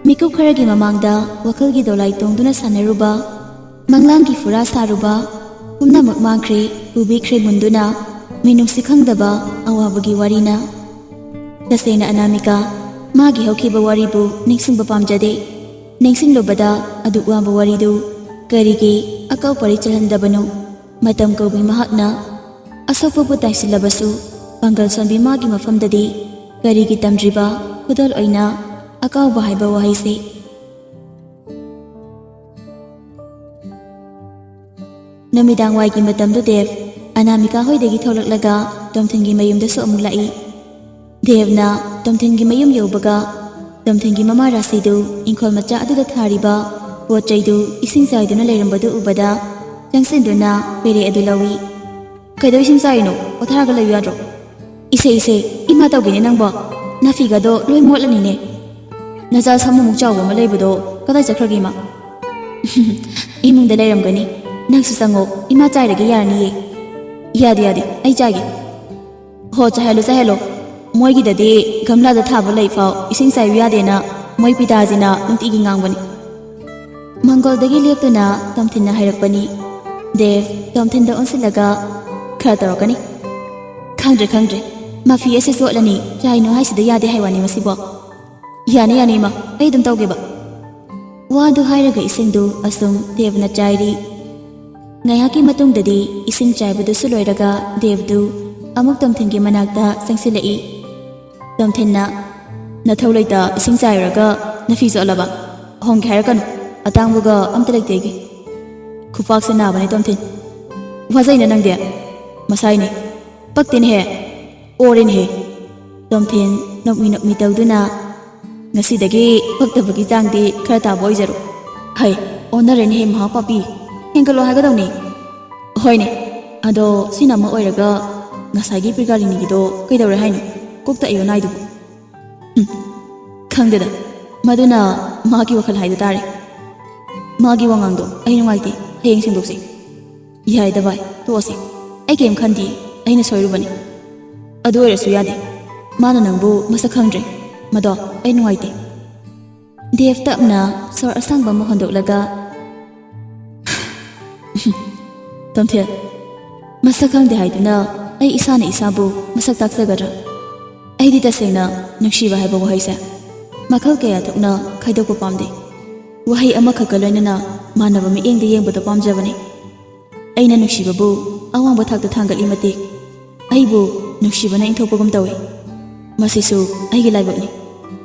ꯃꯤꯀꯨꯞ ꯈꯔꯒꯤ ꯃꯃꯥꯡꯗ ꯋꯥꯈꯜꯒꯤ ꯗꯣꯂꯥꯏ ꯇꯣꯡꯗꯨꯅ ꯁꯥꯟꯅꯔꯨꯕ, ꯃꯪꯂꯥꯟꯒꯤ ꯐꯨꯔꯥ ꯁꯥꯔꯨꯕ ꯄꯨꯝꯅꯃꯛ ꯃꯥꯡꯈ꯭ꯔꯦ, ꯄꯨꯕꯤꯈ꯭ꯔꯦ ꯃꯨꯟꯗꯨꯅ, ꯃꯤꯅꯨꯡꯁꯤ ꯈꯪꯗꯕ ꯑꯋꯥꯕꯒꯤ ꯋꯥꯔꯤꯅ꯫ ꯇꯁꯦꯡꯅ ꯑꯅꯥꯃꯤꯀꯥ, ꯃꯥꯒꯤ ꯍꯧꯈꯤꯕ ꯋꯥꯔꯤꯕꯨ ꯅꯤꯡꯁꯤꯡꯕ ꯄꯥꯝꯖꯗꯦ꯫ ꯅꯤꯡꯁꯤꯡꯂꯨꯕꯗ ꯑꯗꯨꯛ ꯋꯥꯕ ꯋꯥꯔꯤꯗꯨ ꯀꯔꯤꯒꯤ ꯑꯀꯥꯎ ꯄꯔꯩ ꯆꯜꯍꯟꯗꯕꯅꯣ? ꯃꯇꯝ ꯀꯧꯕꯤ ꯃꯍꯥꯛꯅ ꯑꯁꯣꯛꯄꯕꯨ ꯇꯥꯏꯁꯤꯜꯂꯕꯁꯨ, ꯄꯥꯡꯒꯜ ꯁꯣꯟꯕꯤ ꯃꯥꯒꯤ ꯃꯐꯝꯗꯗꯤ ꯀꯔꯤꯒꯤ ꯇꯝꯗ꯭ꯔꯤꯕ ꯈꯨꯗꯣꯜ ꯑꯣꯏꯅ ꯑꯀꯥꯎꯕ ꯍꯥꯏꯕ ꯋꯥꯍꯩꯁꯦ? ꯅꯨꯃꯤꯗꯥꯡ ꯋꯥꯏꯒꯤ ꯃꯇꯝꯗꯨ ꯗꯦꯕ ꯑꯅꯥꯃꯤꯀꯥ ꯍꯣꯏꯗꯒꯤ ꯊꯣꯛꯂꯛꯂꯒ ꯇꯣꯝꯊꯤꯟꯒꯤ ꯃꯌꯨꯝꯗꯁꯨ ꯑꯃꯨꯛ ꯂꯥꯛꯏ꯫ ꯗꯦꯕꯅ ꯇꯣꯝꯊꯤꯟꯒꯤ ꯃꯌꯨꯝ ꯌꯧꯕꯒ ꯇꯣꯝꯊꯤꯟꯒꯤ ꯃꯃꯥ ꯔꯥꯁꯤꯗꯨ ꯏꯪꯈꯣꯜ ꯃꯆꯥ ꯑꯗꯨꯗ ꯊꯥꯔꯤꯕ ꯄꯣꯠ ꯆꯩꯗꯨ ꯏꯁꯤꯡ ꯆꯥꯏꯗꯨꯅ ꯂꯩꯔꯝꯕꯗꯨ ꯎꯕꯗ ꯆꯪꯁꯤꯟꯗꯨꯅ ꯄꯦꯔꯦ ꯑꯗꯨ ꯂꯧꯏ꯫ "ꯀꯩꯗꯧ ꯏꯁꯤꯡ ꯆꯥꯏꯔꯤꯅꯣ? ꯄꯣꯊꯥꯔꯒ ꯂꯩꯌꯨ ꯌꯥꯗ꯭ꯔꯣ?" "ꯏꯁꯦ, ꯏꯁꯦ, ꯏꯃꯥ ꯇꯧꯕꯤꯅꯦ ꯅꯪꯕꯣ꯫ ꯅꯥꯐꯤꯒꯗꯣ ꯂꯣꯏ ꯃꯣꯠꯂꯅꯤꯅꯦ꯫ ꯅꯆꯥ ꯁꯥꯃꯨꯃꯨꯛ ꯆꯥꯎꯕ ꯑꯃ ꯂꯩꯕꯗꯣ ꯀꯗꯥꯏ ꯆꯠꯈ꯭ꯔꯒꯦ ꯏꯃꯥ?" "ꯏꯃꯨꯡꯗ ꯂꯩꯔꯝꯒꯅꯤ꯫ ꯅꯪꯁꯨ ꯆꯪꯉꯣ, ꯏꯃꯥ ꯆꯥꯏꯔꯒꯦ ꯌꯥꯔꯅꯤꯌꯦ꯫" "ꯌꯥꯗꯦ, ꯌꯥꯗꯦ, ꯑꯩ ꯆꯥꯏꯒꯦ꯫" "ꯍꯣ, ꯆꯥꯏꯍꯜꯂꯣ, ꯆꯥꯏꯍꯜꯂꯣ꯫ ꯃꯣꯏꯒꯤꯗꯗꯤ ꯒꯝꯂꯥꯗ ꯊꯥꯕ ꯂꯩ ꯐꯥꯎ ꯏꯁꯤꯡ ꯆꯥꯏꯌꯨ ꯌꯥꯗꯦꯅ ꯃꯣꯏ ꯄꯤꯇꯥꯖꯤꯅ ꯅꯨꯡꯇꯤꯒꯤ ꯉꯥꯡꯕꯅꯤ꯫" ꯃꯪꯒꯣꯜꯗꯒꯤ ꯂꯦꯞꯇꯨꯅ ꯇꯣꯝꯊꯤꯟꯅ ꯍꯥꯏꯔꯛꯄꯅꯤ꯫ ꯗꯦꯕ ꯇꯣꯝꯊꯤꯟꯗ ꯑꯣꯟꯁꯤꯜꯂꯒ, "ꯈꯔ ꯇꯧꯔꯛꯀꯅꯤ꯫" "ꯈꯪꯗ꯭ꯔꯦ, ꯈꯪꯗ꯭ꯔꯦ꯫ ꯃꯥꯐꯤ ꯑꯁꯤ ꯆꯣꯠꯂꯅꯤ, ꯆꯥꯏꯅꯨ ꯍꯥꯏꯁꯤꯗ ꯌꯥꯗꯦ ꯍꯥꯏ ꯋꯥꯅꯤ ꯃꯁꯤꯕꯣ꯫" "ꯌꯥꯅꯤ, ꯌꯥꯅꯤ ꯏꯃꯥ, ꯑꯩ ꯑꯗꯨꯝ ꯇꯧꯒꯦꯕ꯫" ꯋꯥꯗꯨ ꯍꯥꯏꯔꯒ ꯏꯁꯤꯡꯗꯨ ꯑꯁꯨꯝ ꯗꯦꯕꯅ ꯆꯥꯏꯔꯤ꯫ ꯉꯥꯏꯍꯥꯛꯀꯤ ꯃꯇꯨꯡꯗꯗꯤ ꯏꯁꯤꯡ ꯆꯥꯏꯕꯗꯨꯁꯨ ꯂꯣꯏꯔꯒ ꯗꯦꯕꯗꯨ ꯑꯃꯨꯛ ꯇꯣꯝꯊꯤꯟꯒꯤ ꯃꯅꯥꯛꯇ ꯆꯪꯁꯤꯜꯂꯛꯏ꯫ ꯇꯣꯝꯊꯤꯟꯅ, "ꯅꯊꯧ ꯂꯩꯇ ꯏꯁꯤꯡ ꯆꯥꯏꯔꯒ ꯅꯐꯤ ꯆꯣꯠꯂꯕ? ꯍꯣꯡꯒꯦ ꯍꯥꯏꯔꯛꯀꯅꯨ꯫ ꯑꯇꯥꯡꯕꯒ ꯑꯝꯇ ꯂꯩꯇꯦ ꯑꯩꯒꯤ꯫" "ꯈꯨꯄꯥꯛꯁꯦ ꯅꯥꯕꯅꯦ ꯇꯣꯝꯊꯤꯟ꯫ ꯋꯥꯖꯩꯅ ꯅꯪꯗꯤ꯫ ꯃꯁꯥꯏꯅꯦ꯫ ꯄꯛꯇꯦꯅꯦꯍꯦ꯫ ꯑꯣꯔꯦꯅꯦꯍꯦ꯫" ꯇꯣꯝꯊꯤꯟ ꯅꯣꯛꯃꯤ ꯅꯣꯛꯃꯤ ꯇꯧꯗꯨꯅ, "ꯉꯁꯤꯗꯒꯤ ꯄꯛꯇꯕꯒꯤ ꯆꯥꯡꯗꯤ ꯈꯔ ꯇꯥꯕ ꯑꯣꯏꯖꯔꯣ꯫" "ꯍꯩ, ꯑꯣꯟꯅꯔꯦꯅꯦꯍꯦ ꯃꯍꯥꯄꯥꯄꯤ꯫ ꯍꯦꯟꯒꯠꯂꯣ ꯍꯥꯏꯒꯗꯧꯅꯦ꯫" "ꯍꯣꯏꯅꯦ, ꯑꯗꯣ ꯁꯤꯅ ꯑꯃ ꯑꯣꯏꯔꯒ, ꯉꯁꯥꯏꯒꯤ ꯄ꯭ꯔꯤꯒꯥꯂꯤꯅꯤꯒꯤꯗꯣ ꯀꯩꯗꯧꯔꯦ ꯍꯥꯏꯅꯣ? ꯀꯣꯛꯇ ꯑꯩꯌꯣꯟ ꯅꯥꯏꯗꯨꯕꯨ? ꯎꯝ, ꯈꯪꯗꯦꯗ, ꯃꯗꯨꯅ ꯃꯥꯒꯤ ꯋꯥꯈꯜ ꯍꯥꯏꯗꯨ ꯇꯥꯔꯦ꯫ ꯃꯥꯒꯤ ꯋꯥꯉꯥꯡꯗꯣ ꯑꯩ ꯅꯨꯡꯉꯥꯏꯇꯦ꯫ ꯍꯌꯦꯡ ꯁꯦꯡꯗꯣꯛꯁꯤ꯫ ꯌꯥꯏꯗ ꯚꯥꯏ, ꯇꯣꯛꯑꯁꯤ꯫ ꯑꯩ ꯀꯩꯝ ꯈꯟꯗꯦ꯫ ꯑꯩꯅ ꯁꯣꯏꯔꯨꯕꯅꯤ꯫ ꯑꯗꯨ ꯑꯣꯏꯔꯁꯨ ꯌꯥꯗꯦ꯫ ꯃꯥꯅ ꯅꯪꯕꯨ ꯃꯁꯛ ꯈꯪꯗ꯭ꯔꯦ꯫ ꯃꯗꯣ ꯑꯩ ꯅꯨꯡꯉꯥꯏꯇꯦ꯫ ꯗꯦꯕ ꯇꯞꯅ ꯁꯣꯔ ꯑꯁꯥꯡꯕ ꯑꯃ ꯍꯣꯟꯗꯣꯛꯂꯒ, "ꯇꯣꯝꯊꯤꯜ, ꯃꯁꯛ ꯈꯪꯗꯦ ꯍꯥꯏꯗꯨꯅ ꯑꯩ ꯏꯁꯥꯅ ꯏꯁꯥꯕꯨ ꯃꯁꯛ ꯇꯥꯛꯆꯒꯗ꯭ꯔꯥ? ꯑꯩꯗꯤ ꯇꯁꯦꯡꯅ ꯅꯨꯡꯁꯤꯕ ꯍꯥꯏꯕ ꯋꯥꯍꯩꯁꯦ ꯃꯈꯜ ꯀꯌꯥ ꯊꯣꯛꯅ ꯈꯥꯏꯗꯣꯛꯄ ꯄꯥꯝꯗꯦ꯫ ꯋꯥꯍꯩ ꯑꯃꯈꯛꯀ ꯂꯣꯏꯅꯅ ꯃꯥꯟꯅꯕ ꯃꯤꯠꯌꯦꯡꯗ ꯌꯦꯡꯕꯗꯣ ꯄꯥꯝꯖꯕꯅꯤ꯫ ꯑꯩꯅ ꯅꯨꯡꯁꯤꯕꯕꯨ ꯑꯋꯥꯡꯕ ꯊꯥꯛꯇ ꯊꯥꯡꯒꯠꯂꯤ ꯃꯇꯤꯛ, ꯑꯩꯕꯨ ꯅꯨꯡꯁꯤꯕꯅ ꯏꯟꯊꯣꯛꯄꯒꯨꯝ ꯇꯧꯏ꯫ ꯃꯁꯤꯁꯨ ꯑꯩꯒꯤ ꯂꯥꯏꯕꯛꯅꯤ꯫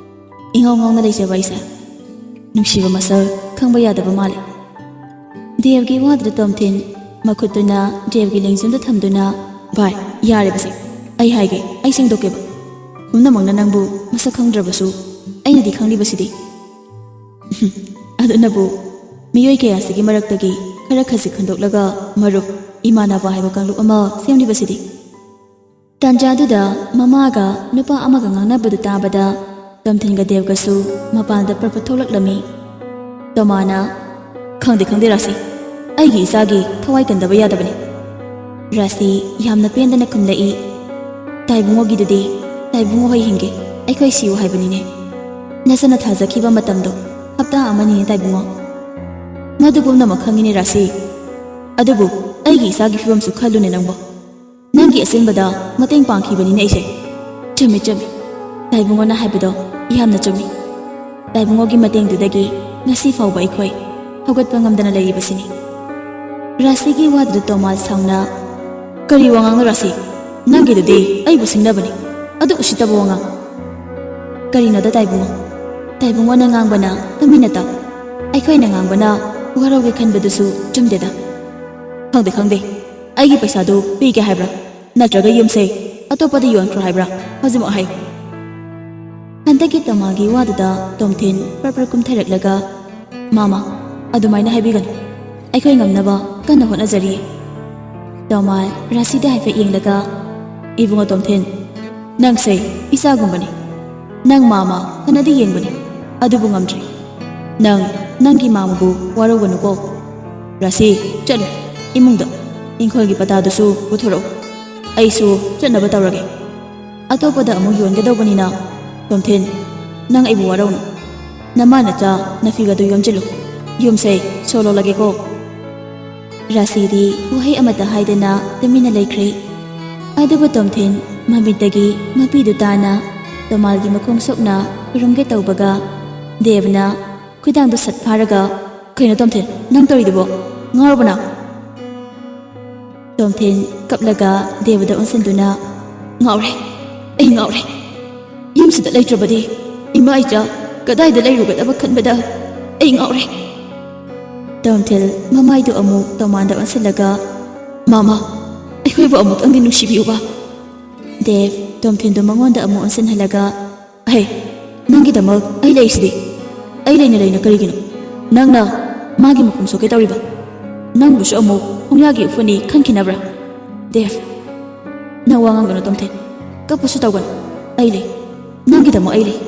ꯏꯉꯥꯎ ꯉꯥꯎꯅ ꯂꯩꯖꯕ ꯑꯩꯁꯦ ꯅꯨꯡꯁꯤꯕ ꯃꯁꯛ ꯈꯪꯕ ꯌꯥꯗꯕ ꯃꯥꯜꯂꯦ꯫" ꯗꯦꯕꯒꯤ ꯋꯥꯗꯨꯗ ꯇꯣꯝꯊꯤꯟ ꯃꯈꯨꯠꯇꯨꯅ ꯗꯦꯕꯒꯤ ꯂꯦꯡꯖꯨꯝꯗ ꯊꯝꯗꯨꯅ, "ꯚꯥꯏ, ꯌꯥꯔꯦꯕꯁꯦ꯫ ꯑꯩ ꯍꯥꯏꯒꯦ, ꯑꯩ ꯁꯦꯡꯗꯣꯛꯀꯦꯕ꯫ ꯄꯨꯝꯅꯃꯛꯅ ꯅꯪꯕꯨ ꯃꯁꯛ ꯈꯪꯗ꯭ꯔꯕꯁꯨ ꯑꯩꯅꯗꯤ ꯈꯪꯂꯤꯕꯁꯤꯗꯤ꯫" "ꯑꯗꯨꯅꯕꯨ ꯃꯤꯑꯣꯏ ꯀꯌꯥꯁꯤꯒꯤ ꯃꯔꯛꯇꯒꯤ ꯈꯔ ꯈꯖꯤꯛ ꯈꯟꯗꯣꯛꯂꯒ ꯃꯔꯨꯞ, ꯏꯃꯥꯟꯅꯕ ꯍꯥꯏꯕ ꯀꯥꯡꯂꯨꯞ ꯑꯃ ꯁꯦꯝꯂꯤꯕꯁꯤꯗꯤ꯫" ꯇꯥꯟꯖꯥꯗꯨꯗ ꯃꯃꯥꯒ ꯅꯨꯄꯥ ꯑꯃꯒ ꯉꯥꯡꯅꯕꯗꯨ ꯇꯥꯕꯗ ꯇꯣꯝꯊꯤꯟꯒ ꯗꯦꯕꯒꯁꯨ ꯃꯄꯥꯟꯗ ꯄ꯭ꯔꯞ ꯄ꯭ꯔꯞ ꯊꯣꯛꯂꯛꯂꯝꯃꯤ꯫ ꯇꯣꯃꯥꯅ, "ꯈꯪꯗꯦ, ꯈꯪꯗꯦ ꯔꯥꯁꯤ, ꯑꯩꯒꯤ ꯏꯆꯥꯒꯤ ꯊꯋꯥꯏ ꯀꯟꯗꯕ ꯌꯥꯗꯕꯅꯤ꯫" ꯔꯥꯁꯤ ꯌꯥꯝꯅ ꯄꯦꯟꯗꯅ ꯈꯨꯝꯂꯛꯏ, "ꯇꯥꯏꯕꯨꯡꯉꯣꯒꯤꯗꯨꯗꯤ ꯇꯥꯏꯕꯨꯡꯉꯣ ꯍꯣꯏ ꯍꯤꯡꯒꯦ, ꯑꯩꯈꯣꯏ ꯁꯤꯌꯨ ꯍꯥꯏꯕꯅꯤꯅꯦ꯫ ꯅꯆꯟꯅ ꯊꯥꯖꯈꯤꯕ ꯃꯇꯝꯗꯣ ꯍꯞꯇꯥ ꯑꯃꯅꯤꯅꯦ ꯇꯥꯏꯕꯨꯡꯉꯣ꯫" "ꯃꯗꯨ ꯄꯨꯝꯅꯃꯛ ꯈꯪꯉꯤꯅꯦ ꯔꯥꯁꯤ꯫ ꯑꯗꯨꯕꯨ ꯑꯩꯒꯤ ꯏꯆꯥꯒꯤ ꯐꯤꯕꯝꯁꯨ ꯈꯜꯂꯨꯅꯦ ꯅꯪꯕꯣ꯫ ꯅꯪꯒꯤ ꯑꯁꯦꯡꯕꯗ ꯃꯇꯦꯡ ꯄꯥꯡꯈꯤꯕꯅꯤꯅꯦ ꯑꯩꯁꯦ꯫" "ꯆꯨꯝꯃꯤ, ꯆꯨꯝꯃꯤ꯫ ꯇꯥꯏꯕꯨꯡꯉꯣꯅ ꯍꯥꯏꯕꯗꯣ ꯌꯥꯝꯅ ꯆꯨꯝꯃꯤ꯫ ꯇꯥꯏꯕꯨꯡꯉꯣꯒꯤ ꯃꯇꯦꯡꯗꯨꯗꯒꯤ ꯉꯁꯤ ꯐꯥꯎꯕ ꯑꯩꯈꯣꯏ ꯍꯧꯒꯠꯄ ꯉꯝꯗꯅ ꯂꯩꯔꯤꯕꯁꯤꯅꯤ꯫" ꯔꯥꯁꯤꯒꯤ ꯋꯥꯗꯨꯗ ꯇꯣꯃꯥ ꯁꯥꯎꯅ, "ꯀꯔꯤ ꯋꯥꯉꯥꯡꯅꯣ ꯔꯥꯁꯤ? ꯅꯪꯒꯤꯗꯨꯗꯤ ꯑꯩꯕꯨ ꯁꯤꯡꯅꯕꯅꯤ꯫ ꯑꯗꯨ ꯎꯁꯤꯠꯇꯕ ꯋꯥꯉꯥꯡ꯫" "ꯀꯔꯤꯅꯣꯗ ꯇꯥꯏꯕꯨꯡꯉꯣ? ꯇꯥꯏꯕꯨꯡꯉꯣꯅ ꯉꯥꯡꯕꯅ ꯇꯨꯃꯤꯟꯅ ꯇꯥꯎ꯫ ꯑꯩꯈꯣꯏꯅ ꯉꯥꯡꯕꯅ ꯋꯥꯔꯧꯒꯦ ꯈꯟꯕꯗꯨꯁꯨ ꯆꯨꯝꯗꯦꯗ꯫" "ꯈꯪꯗꯦ, ꯈꯪꯗꯦ꯫ ꯑꯩꯒꯤ ꯄꯩꯁꯥꯗꯨ ꯄꯤꯒꯦ ꯍꯥꯏꯕ꯭ꯔꯥ? ꯅꯠꯇ꯭ꯔꯒ ꯌꯨꯝꯁꯦ ꯑꯇꯣꯞꯄꯗ ꯌꯣꯟꯈ꯭ꯔꯣ ꯍꯥꯏꯕ꯭ꯔꯥ? ꯍꯧꯖꯤꯛꯃꯛ ꯍꯥꯏꯌꯨ꯫" ꯍꯟꯗꯛꯀꯤ ꯇꯃꯥꯒꯤ ꯋꯥꯗꯨꯗ ꯇꯣꯝꯊꯤꯟ ꯄ꯭ꯔꯞ ꯄ꯭ꯔꯞ ꯀꯨꯝꯊꯔꯛꯂꯒ, "ꯃꯥꯃ, ꯑꯗꯨꯃꯥꯏꯅ ꯍꯥꯏꯕꯤꯒꯅꯨ꯫ ꯑꯩꯈꯣꯏ ꯉꯝꯅꯕ ꯀꯟꯅ ꯍꯣꯠꯅꯖꯔꯤꯌꯦ꯫" ꯇꯣꯃꯥꯜ ꯔꯥꯁꯤꯗ ꯍꯥꯏꯐꯦꯠ ꯌꯦꯡꯂꯒ, "ꯏꯕꯨꯡꯉꯣ ꯇꯣꯝꯊꯤꯟ, ꯅꯪꯁꯦ ꯏꯆꯥꯒꯨꯝꯕꯅꯤ꯫ ꯅꯪ ꯃꯥꯃ ꯐꯅꯗꯤ ꯌꯦꯡꯕꯅꯤ, ꯑꯗꯨꯕꯨ ꯉꯝꯗ꯭ꯔꯦ꯫ ꯅꯪ ꯅꯪꯒꯤ ꯃꯥꯃꯕꯨ ꯋꯥꯔꯧꯒꯅꯨꯀꯣ꯫ ꯔꯥꯁꯤ, ꯆꯠꯂꯨ, ꯏꯃꯨꯡꯗ ꯏꯪꯈꯣꯜꯒꯤ ꯄꯇꯥꯗꯨꯁꯨ ꯄꯨꯊꯣꯔꯛꯎ꯫ ꯑꯩꯁꯨ ꯆꯠꯅꯕ ꯇꯧꯔꯒꯦ꯫ ꯑꯇꯣꯞꯄꯗ ꯑꯃꯨꯛ ꯌꯣꯟꯒꯗꯧꯕꯅꯤꯅ꯫ ꯇꯣꯝꯊꯤꯟ, ꯅꯪ ꯑꯩꯕꯨ ꯋꯥꯔꯧꯅꯨ꯫ ꯅꯃꯥ ꯅꯆꯥ ꯅꯐꯤꯒꯗꯨ ꯌꯣꯝꯁꯤꯜꯂꯨ꯫ ꯌꯨꯝꯁꯦ ꯁꯣꯂꯣꯂꯒꯦꯀꯣ꯫" ꯔꯥꯁꯤꯗꯤ ꯋꯥꯍꯩ ꯑꯃꯠꯇ ꯍꯥꯏꯗꯅ ꯇꯨꯃꯤꯟꯅ ꯂꯩꯈ꯭ꯔꯦ꯫ ꯑꯗꯨꯕꯨ ꯇꯣꯝꯊꯤꯟ ꯃꯃꯤꯠꯇꯒꯤ ꯃꯄꯤꯗꯨ ꯇꯥꯅ ꯇꯣꯃꯥꯜꯒꯤ ꯃꯈꯣꯡ ꯁꯣꯛꯅ ꯈꯨꯔꯨꯝꯒꯦ ꯇꯧꯕꯒ, ꯗꯦꯕꯅ ꯈꯨꯗꯥꯡꯗꯨ ꯁꯠ ꯐꯥꯔꯒ, "ꯀꯩꯅꯣ ꯇꯣꯝꯊꯤꯟ, ꯅꯪ ꯇꯧꯔꯤꯗꯨꯕꯣ? ꯉꯥꯎꯔꯕ ꯅꯪ?" ꯇꯣꯝꯊꯤꯟ ꯀꯞꯂꯒ ꯗꯦꯕꯗ ꯑꯣꯟꯁꯤꯟꯗꯨꯅ, "ꯉꯥꯎꯔꯦ, ꯑꯩ ꯉꯥꯎꯔꯦ꯫ ꯌꯨꯝꯁꯤꯗ ꯂꯩꯇ꯭ꯔꯕꯗꯤ ꯏꯃꯥ ꯏꯆꯥ ꯀꯗꯥꯏꯗ ꯂꯩꯔꯨꯒꯗꯕ ꯈꯟꯕꯗ ꯑꯩ ꯉꯥꯎꯔꯦ꯫" ꯇꯣꯝꯊꯤꯟ ꯃꯃꯥꯏꯗꯨ ꯑꯃꯨꯛ ꯇꯣꯃꯥꯟꯗ ꯑꯣꯟꯁꯤꯜꯂꯒ, "ꯃꯥꯃ, ꯑꯩꯈꯣꯏꯕꯨ ꯑꯃꯨꯛꯇꯪꯗꯤ ꯅꯨꯡꯁꯤꯕꯤꯌꯨꯕ꯫" ꯗꯦꯕ ꯇꯣꯝꯊꯤꯟꯗꯨ ꯃꯉꯣꯟꯗ ꯑꯃꯨꯛ ꯑꯣꯟꯁꯤꯟꯍꯜꯂꯒ, "ꯍꯦ, ꯅꯪꯒꯤꯗꯃꯛ ꯑꯩ ꯂꯩꯔꯤꯁꯤꯗꯤ꯫ ꯑꯩ ꯂꯩꯅ ꯂꯩꯅ ꯀꯔꯤꯒꯤꯅꯣ? ꯅꯪꯅ ꯃꯥꯒꯤ ꯃꯈꯣꯡ ꯁꯣꯛꯀꯦ ꯇꯧꯔꯤꯕ? ꯅꯪꯕꯨꯁꯨ ꯑꯃꯨꯛ ꯈꯣꯡꯌꯥꯒꯤ ꯎꯐꯨꯟꯅꯤ ꯈꯟꯈꯤꯅꯕ꯭ꯔꯥ? ꯗꯦꯕ, ꯅꯪ ꯋꯥ ꯉꯥꯡꯒꯅꯨ ꯇꯣꯝꯊꯤꯟ꯫ ꯀꯞꯄꯁꯨ ꯇꯧꯒꯅꯨ꯫ ꯑꯩ ꯂꯩ꯫ ꯅꯪꯒꯤꯗꯃꯛ ꯑꯩ ꯂꯩ꯫"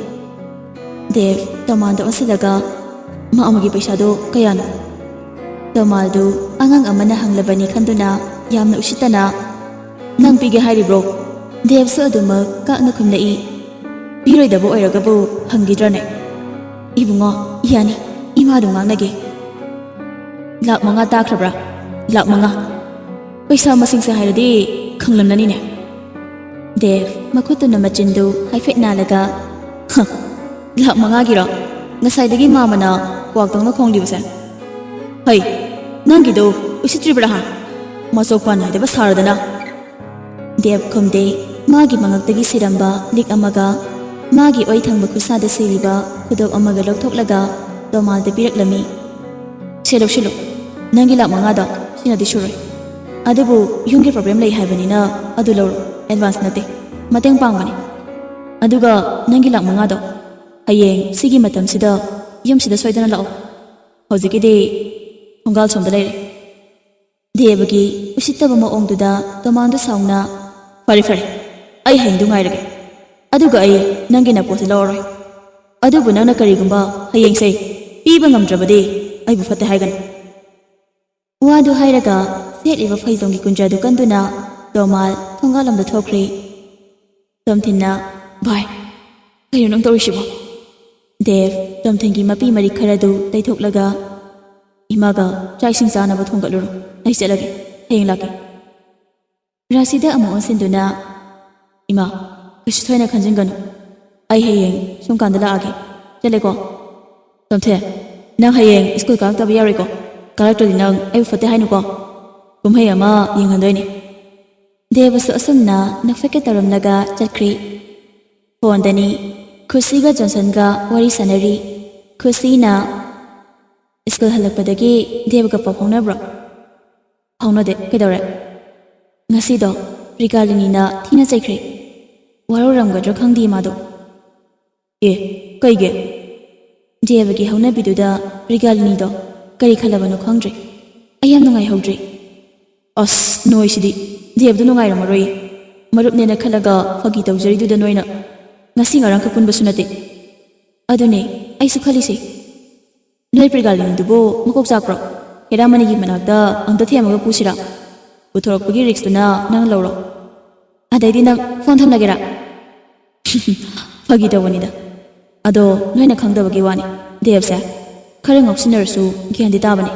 ꯗꯦꯕ ꯇꯣꯃꯥꯟꯗ ꯑꯣꯟꯁꯤꯜꯂꯒ, "ꯃꯥꯃꯒꯤ ꯄꯩꯁꯥꯗꯣ ꯀꯌꯥꯅꯣ?" ꯇꯣꯃꯥꯜꯗꯨ ꯑꯉꯥꯡ ꯑꯃꯅ ꯍꯪꯂꯕꯅꯤ ꯈꯟꯗꯨꯅ ꯌꯥꯝꯅ ꯎꯁꯤꯠꯇꯅ, "ꯅꯪ ꯄꯤꯒꯦ ꯍꯥꯏꯔꯤꯕ꯭ꯔꯣ?" ꯗꯦꯕꯁꯨ ꯑꯗꯨꯃꯛ ꯀꯥꯛꯅ ꯈꯨꯝꯂꯛꯏ꯫ "ꯄꯤꯔꯣꯏꯗꯕ ꯑꯣꯏꯔꯒꯕꯨ ꯍꯪꯈꯤꯗ꯭ꯔꯅꯦ?" "ꯏꯕꯨꯡꯉꯣ, ꯌꯥꯅꯤ, ꯏꯃꯥ ꯑꯗꯨꯝ ꯉꯥꯡꯅꯒꯦ꯫" "ꯂꯥꯛ ꯃꯉꯥ ꯇꯥꯈ꯭ꯔꯕ꯭ꯔꯥ? ꯂꯥꯛ ꯃꯉꯥ꯫ ꯄꯩꯁꯥ ꯃꯁꯤꯡꯁꯦ ꯍꯥꯏꯔꯗꯤ ꯈꯪꯂꯝꯂꯅꯤꯅꯦ꯫" ꯗꯦꯕ ꯃꯈꯨꯠꯇꯨꯅ ꯃꯆꯤꯟꯗꯨ ꯍꯥꯏꯐꯦꯠ ꯅꯥꯜꯂꯒ, "ꯍ, ꯂꯥꯛ ꯃꯉꯥꯒꯤꯔꯣ ꯉꯁꯥꯏꯗꯒꯤ ꯃꯥꯃꯅ ꯀ꯭ꯋꯥꯛꯇꯧꯅ ꯈꯣꯡꯂꯤꯕꯁꯦ? ꯍꯩ, ꯅꯪꯒꯤꯗꯣ ꯎꯁꯤꯠꯇ꯭ꯔꯤꯕ꯭ꯔꯥ ꯍꯥ? ꯃꯆꯣꯛꯄ ꯅꯥꯏꯗꯕ ꯁꯥꯔꯗꯅ꯫" ꯗꯦꯕ ꯈꯨꯝꯗꯦ꯫ ꯃꯥꯒꯤ ꯃꯉꯛꯇꯒꯤ ꯁꯤꯔꯝꯕ ꯂꯤꯛ ꯑꯃꯒ ꯃꯥꯒꯤ ꯑꯣꯏ ꯊꯪꯕ ꯈꯨꯠꯁꯥꯗ ꯁꯤꯔꯤꯕ ꯈꯨꯗꯣꯞ ꯑꯃꯒ ꯂꯧꯊꯣꯛꯂꯒ ꯇꯣꯃꯥꯜꯗ ꯄꯤꯔꯛꯂꯝꯃꯤ꯫ "ꯁꯦ, ꯂꯧꯁꯤꯜꯂꯨ꯫ ꯅꯪꯒꯤ ꯂꯥꯛ ꯃꯉꯥꯗꯣ ꯁꯤꯅꯗꯤ ꯁꯨꯔꯣꯏ꯫ ꯑꯗꯨꯕꯨ ꯌꯨꯝꯒꯤ ꯄ꯭ꯔꯣꯕ꯭ꯂꯦꯝ ꯂꯩ ꯍꯥꯏꯕꯅꯤꯅ ꯑꯗꯨ ꯂꯧꯔꯣ꯫ ꯑꯦꯗꯚꯥꯟꯁ ꯅꯠꯇꯦ, ꯃꯇꯦꯡ ꯄꯥꯡꯕꯅꯤ꯫ ꯑꯗꯨꯒ ꯅꯪꯒꯤ ꯂꯥꯛ ꯃꯉꯥꯗꯣ ꯍꯌꯦꯡ ꯁꯤꯒꯤ ꯃꯇꯝꯁꯤꯗ ꯌꯨꯝꯁꯤꯗ ꯁꯣꯏꯗꯅ ꯂꯥꯛꯑꯣ꯫ ꯍꯧꯖꯤꯛꯀꯤꯗꯤ ꯊꯣꯡꯒꯥꯜ ꯁꯣꯝꯗ ꯂꯩꯔꯦ꯫" ꯗꯦꯕꯒꯤ ꯎꯁꯤꯠꯇꯕ ꯃꯑꯣꯡꯗꯨꯗ ꯇꯣꯃꯥꯟꯗꯨ ꯁꯥꯎꯅ, "ꯐꯔꯦ, ꯐꯔꯦ, ꯑꯩ ꯍꯌꯦꯡꯗꯨ ꯉꯥꯏꯔꯒꯦ꯫ ꯑꯗꯨꯒ ꯑꯩ ꯅꯪꯒꯤ ꯅꯄꯣꯠꯁꯦ ꯂꯧꯔꯔꯣꯏ꯫ ꯑꯗꯨꯕꯨ ꯅꯪꯅ ꯀꯔꯤꯒꯨꯝꯕ ꯍꯌꯦꯡꯁꯦ ꯄꯤꯕ ꯉꯝꯗ꯭ꯔꯕꯗꯤ ꯑꯩꯕꯨ ꯐꯠꯇꯦ ꯍꯥꯏꯒꯅꯨ"꯫ ꯋꯥꯗꯨ ꯍꯥꯏꯔꯒ ꯁꯦꯠꯂꯤꯕ ꯐꯩꯖꯣꯝꯒꯤ ꯀꯨꯟꯖꯥꯗꯨ ꯀꯟꯗꯨꯅ ꯇꯣꯃꯥꯜ ꯊꯣꯡꯒꯥꯜꯂꯣꯝꯗ ꯊꯣꯛꯈ꯭ꯔꯦ꯫ ꯇꯣꯝꯊꯤꯟꯅ, "ꯚꯥꯏ, ꯀꯩꯅꯣ ꯅꯪ ꯇꯧꯔꯤꯁꯤꯕꯣ?" ꯗꯦꯕ ꯇꯣꯝꯊꯤꯟꯒꯤ ꯃꯄꯤ ꯃꯔꯤꯛ ꯈꯔꯗꯨ ꯇꯩꯊꯣꯛꯂꯒ, "ꯏꯃꯥꯒ ꯆꯥꯛ ꯏꯁꯤꯡ ꯆꯥꯅꯕ ꯊꯣꯡꯒꯠꯂꯨꯔꯣ, ꯑꯩ ꯆꯠꯂꯒꯦ, ꯍꯌꯦꯡ ꯂꯥꯛꯀꯦ"꯫ ꯔꯥꯁꯤꯗ ꯑꯃꯨꯛ ꯑꯣꯟꯁꯤꯟꯗꯨꯅ, "ꯏꯃꯥ, ꯀꯩꯁꯨ ꯊꯣꯏꯅ ꯈꯟꯖꯤꯟꯒꯅꯨ, ꯑꯩ ꯍꯌꯦꯡ ꯁꯨꯝ ꯀꯥꯟꯗ ꯂꯥꯛꯑꯒꯦ, ꯆꯠꯂꯦꯀꯣ"꯫ "ꯇꯣꯝꯊꯤꯟ, ꯅꯪ ꯍꯌꯦꯡ ꯁ꯭ꯀꯨꯜ ꯀꯥꯔꯛꯇꯕ ꯌꯥꯔꯣꯏꯀꯣ, ꯀꯥꯔꯛꯇ꯭ꯔꯗꯤ ꯅꯪ ꯑꯩꯕꯨ ꯐꯠꯇꯦ ꯍꯥꯏꯅꯨꯀꯣ, ꯀꯨꯝꯍꯩ ꯑꯃ ꯌꯦꯡꯍꯟꯗꯣꯏꯅꯤ"꯫ ꯗꯦꯕꯁꯨ ꯑꯁꯨꯝꯅ ꯅꯣꯛꯐꯦꯠꯀ ꯇꯧꯔꯝꯂꯒ ꯆꯠꯈ꯭ꯔꯦ꯫ ꯐꯣꯟꯗꯅꯤ ꯈꯨꯁꯤꯒ ꯖꯣꯟꯁꯟꯒ ꯋꯥꯔꯤ ꯁꯥꯟꯅꯔꯤ꯫ ꯈꯨꯁꯤꯅ, "ꯁ꯭ꯀꯨꯜ ꯍꯜꯂꯛꯄꯗꯒꯤ ꯗꯦꯕꯒ ꯄꯥꯎ ꯐꯥꯎꯅꯕ꯭ꯔꯣ?" "ꯐꯥꯎꯅꯗꯦ, ꯀꯩꯗꯧꯔꯦ?" "ꯉꯁꯤꯗꯣ ꯔꯤꯒꯥꯂꯤꯅꯤꯅ ꯊꯤꯅ ꯆꯩꯈ꯭ꯔꯦ꯫ ꯋꯥꯔꯧꯔꯝꯒꯗ꯭ꯔꯥ ꯈꯪꯗꯦ ꯃꯥꯗꯣ"꯫ "ꯑꯦ, ꯀꯩꯒꯤ?" ꯗꯦꯕꯒꯤ ꯍꯧꯅꯕꯤꯗꯨꯗ ꯔꯤꯒꯥꯂꯤꯅꯤꯗꯣ ꯀꯔꯤ ꯈꯜꯂꯕꯅꯣ ꯈꯪꯗ꯭ꯔꯦ꯫ ꯑꯩ ꯌꯥꯝ ꯅꯨꯡꯉꯥꯏꯍꯧꯗ꯭ꯔꯦ꯫ "ꯑꯁ, ꯅꯣꯏꯁꯤꯗꯤ꯫ ꯗꯦꯕꯗꯣ ꯅꯨꯡꯉꯥꯏꯔꯝꯃꯔꯣꯏ꯫ ꯃꯔꯨꯞꯅꯦꯅ ꯈꯜꯂꯒ ꯐꯥꯒꯤ ꯇꯧꯖꯔꯤꯗꯨꯗ ꯅꯣꯏꯅ꯫ ꯉꯁꯤ ꯉꯔꯥꯡꯈꯛ ꯄꯨꯟꯕꯁꯨ ꯅꯠꯇꯦ"꯫ "ꯑꯗꯨꯅꯦ ꯑꯩꯁꯨ ꯈꯜꯂꯤꯁꯦ꯫ ꯅꯣꯏ ꯄ꯭ꯔꯤꯒꯥꯂꯤꯅꯤꯗꯨꯕꯨ ꯃꯀꯣꯛ ꯆꯥꯛꯄ꯭ꯔꯣ? ꯍꯦꯔꯥꯃꯅꯤꯒꯤ ꯃꯅꯥꯛꯇ ꯑꯝꯇ ꯊꯦꯝꯃꯒ ꯄꯨꯁꯤꯔꯥ? ꯄꯨꯊꯣꯔꯛꯄꯒꯤ ꯔꯤꯛꯁꯇꯨꯅ ꯅꯪ ꯂꯧꯔꯣ꯫ ꯑꯗꯩꯗꯤ ꯅꯪ ꯐꯣꯟ ꯊꯝꯂꯒꯦꯔꯥ?" "ꯐꯥꯒꯤ ꯇꯧꯕꯅꯤꯗ꯫ ꯑꯗꯣ ꯅꯣꯏꯅ ꯈꯪꯗꯕꯒꯤ ꯋꯥꯅꯤ, ꯗꯦꯕꯁꯦ ꯈꯔ ꯉꯥꯎꯁꯤꯟꯅꯔꯁꯨ ꯒ꯭ꯌꯥꯟꯗꯤ ꯇꯥꯕꯅꯤ"꯫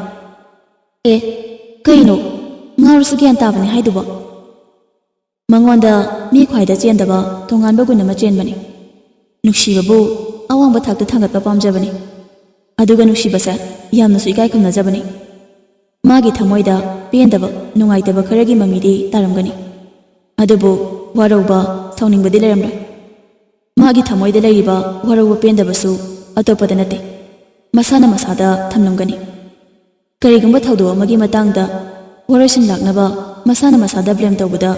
"ꯑꯦ, ꯀꯩꯅꯣ? ꯉꯥꯎꯔꯁꯨ ꯒ꯭ꯌꯥꯟ ꯇꯥꯕꯅꯤ ꯍꯥꯏꯗꯨꯕꯣ?" ꯃꯉꯣꯟꯗ ꯃꯤ ꯈ꯭ꯋꯥꯏꯗ ꯆꯦꯟꯗꯕ ꯇꯣꯉꯥꯟꯕ ꯒꯨꯟ ꯑꯃ ꯆꯦꯟꯕꯅꯤ꯫ ꯅꯨꯡꯁꯤꯕꯕꯨ ꯑꯋꯥꯡꯕ ꯊꯥꯛꯇ ꯊꯥꯡꯒꯠꯄ ꯄꯥꯝꯖꯕꯅꯤ꯫ ꯑꯗꯨꯒ ꯅꯨꯡꯁꯤꯕꯁꯦ ꯌꯥꯝꯅꯁꯨ ꯏꯀꯥꯏ ꯈꯨꯝꯅꯖꯕꯅꯤ꯫ ꯃꯥꯒꯤ ꯊꯃꯣꯏꯗ ꯄꯦꯟꯗꯕ, ꯅꯨꯡꯉꯥꯏꯇꯕ ꯈꯔꯒꯤ ꯃꯃꯤꯗꯤ ꯇꯥꯔꯝꯒꯅꯤ꯫ ꯑꯗꯨꯕꯨ ꯋꯥꯔꯧꯕ, ꯁꯥꯎꯅꯤꯡꯕꯗꯤ ꯂꯩꯔꯝꯂꯣꯏ꯫ ꯃꯥꯒꯤ ꯊꯃꯣꯏꯗ ꯂꯩꯔꯤꯕ ꯋꯥꯔꯧꯕ ꯄꯦꯟꯗꯕꯁꯨ ꯑꯇꯣꯞꯄꯗ ꯅꯠꯇꯦ, ꯃꯁꯥꯅ ꯃꯁꯥꯗ ꯊꯝꯂꯝꯒꯅꯤ꯫ ꯀꯔꯤꯒꯨꯝꯕ ꯊꯧꯗꯣꯛ ꯑꯃꯒꯤ ꯃꯇꯥꯡꯗ ꯋꯥꯔꯣꯏꯁꯤꯟ ꯂꯥꯛꯅꯕ ꯃꯁꯥꯅ ꯃꯁꯥꯗ ꯕ꯭ꯂꯦꯝ ꯇꯧꯕꯗ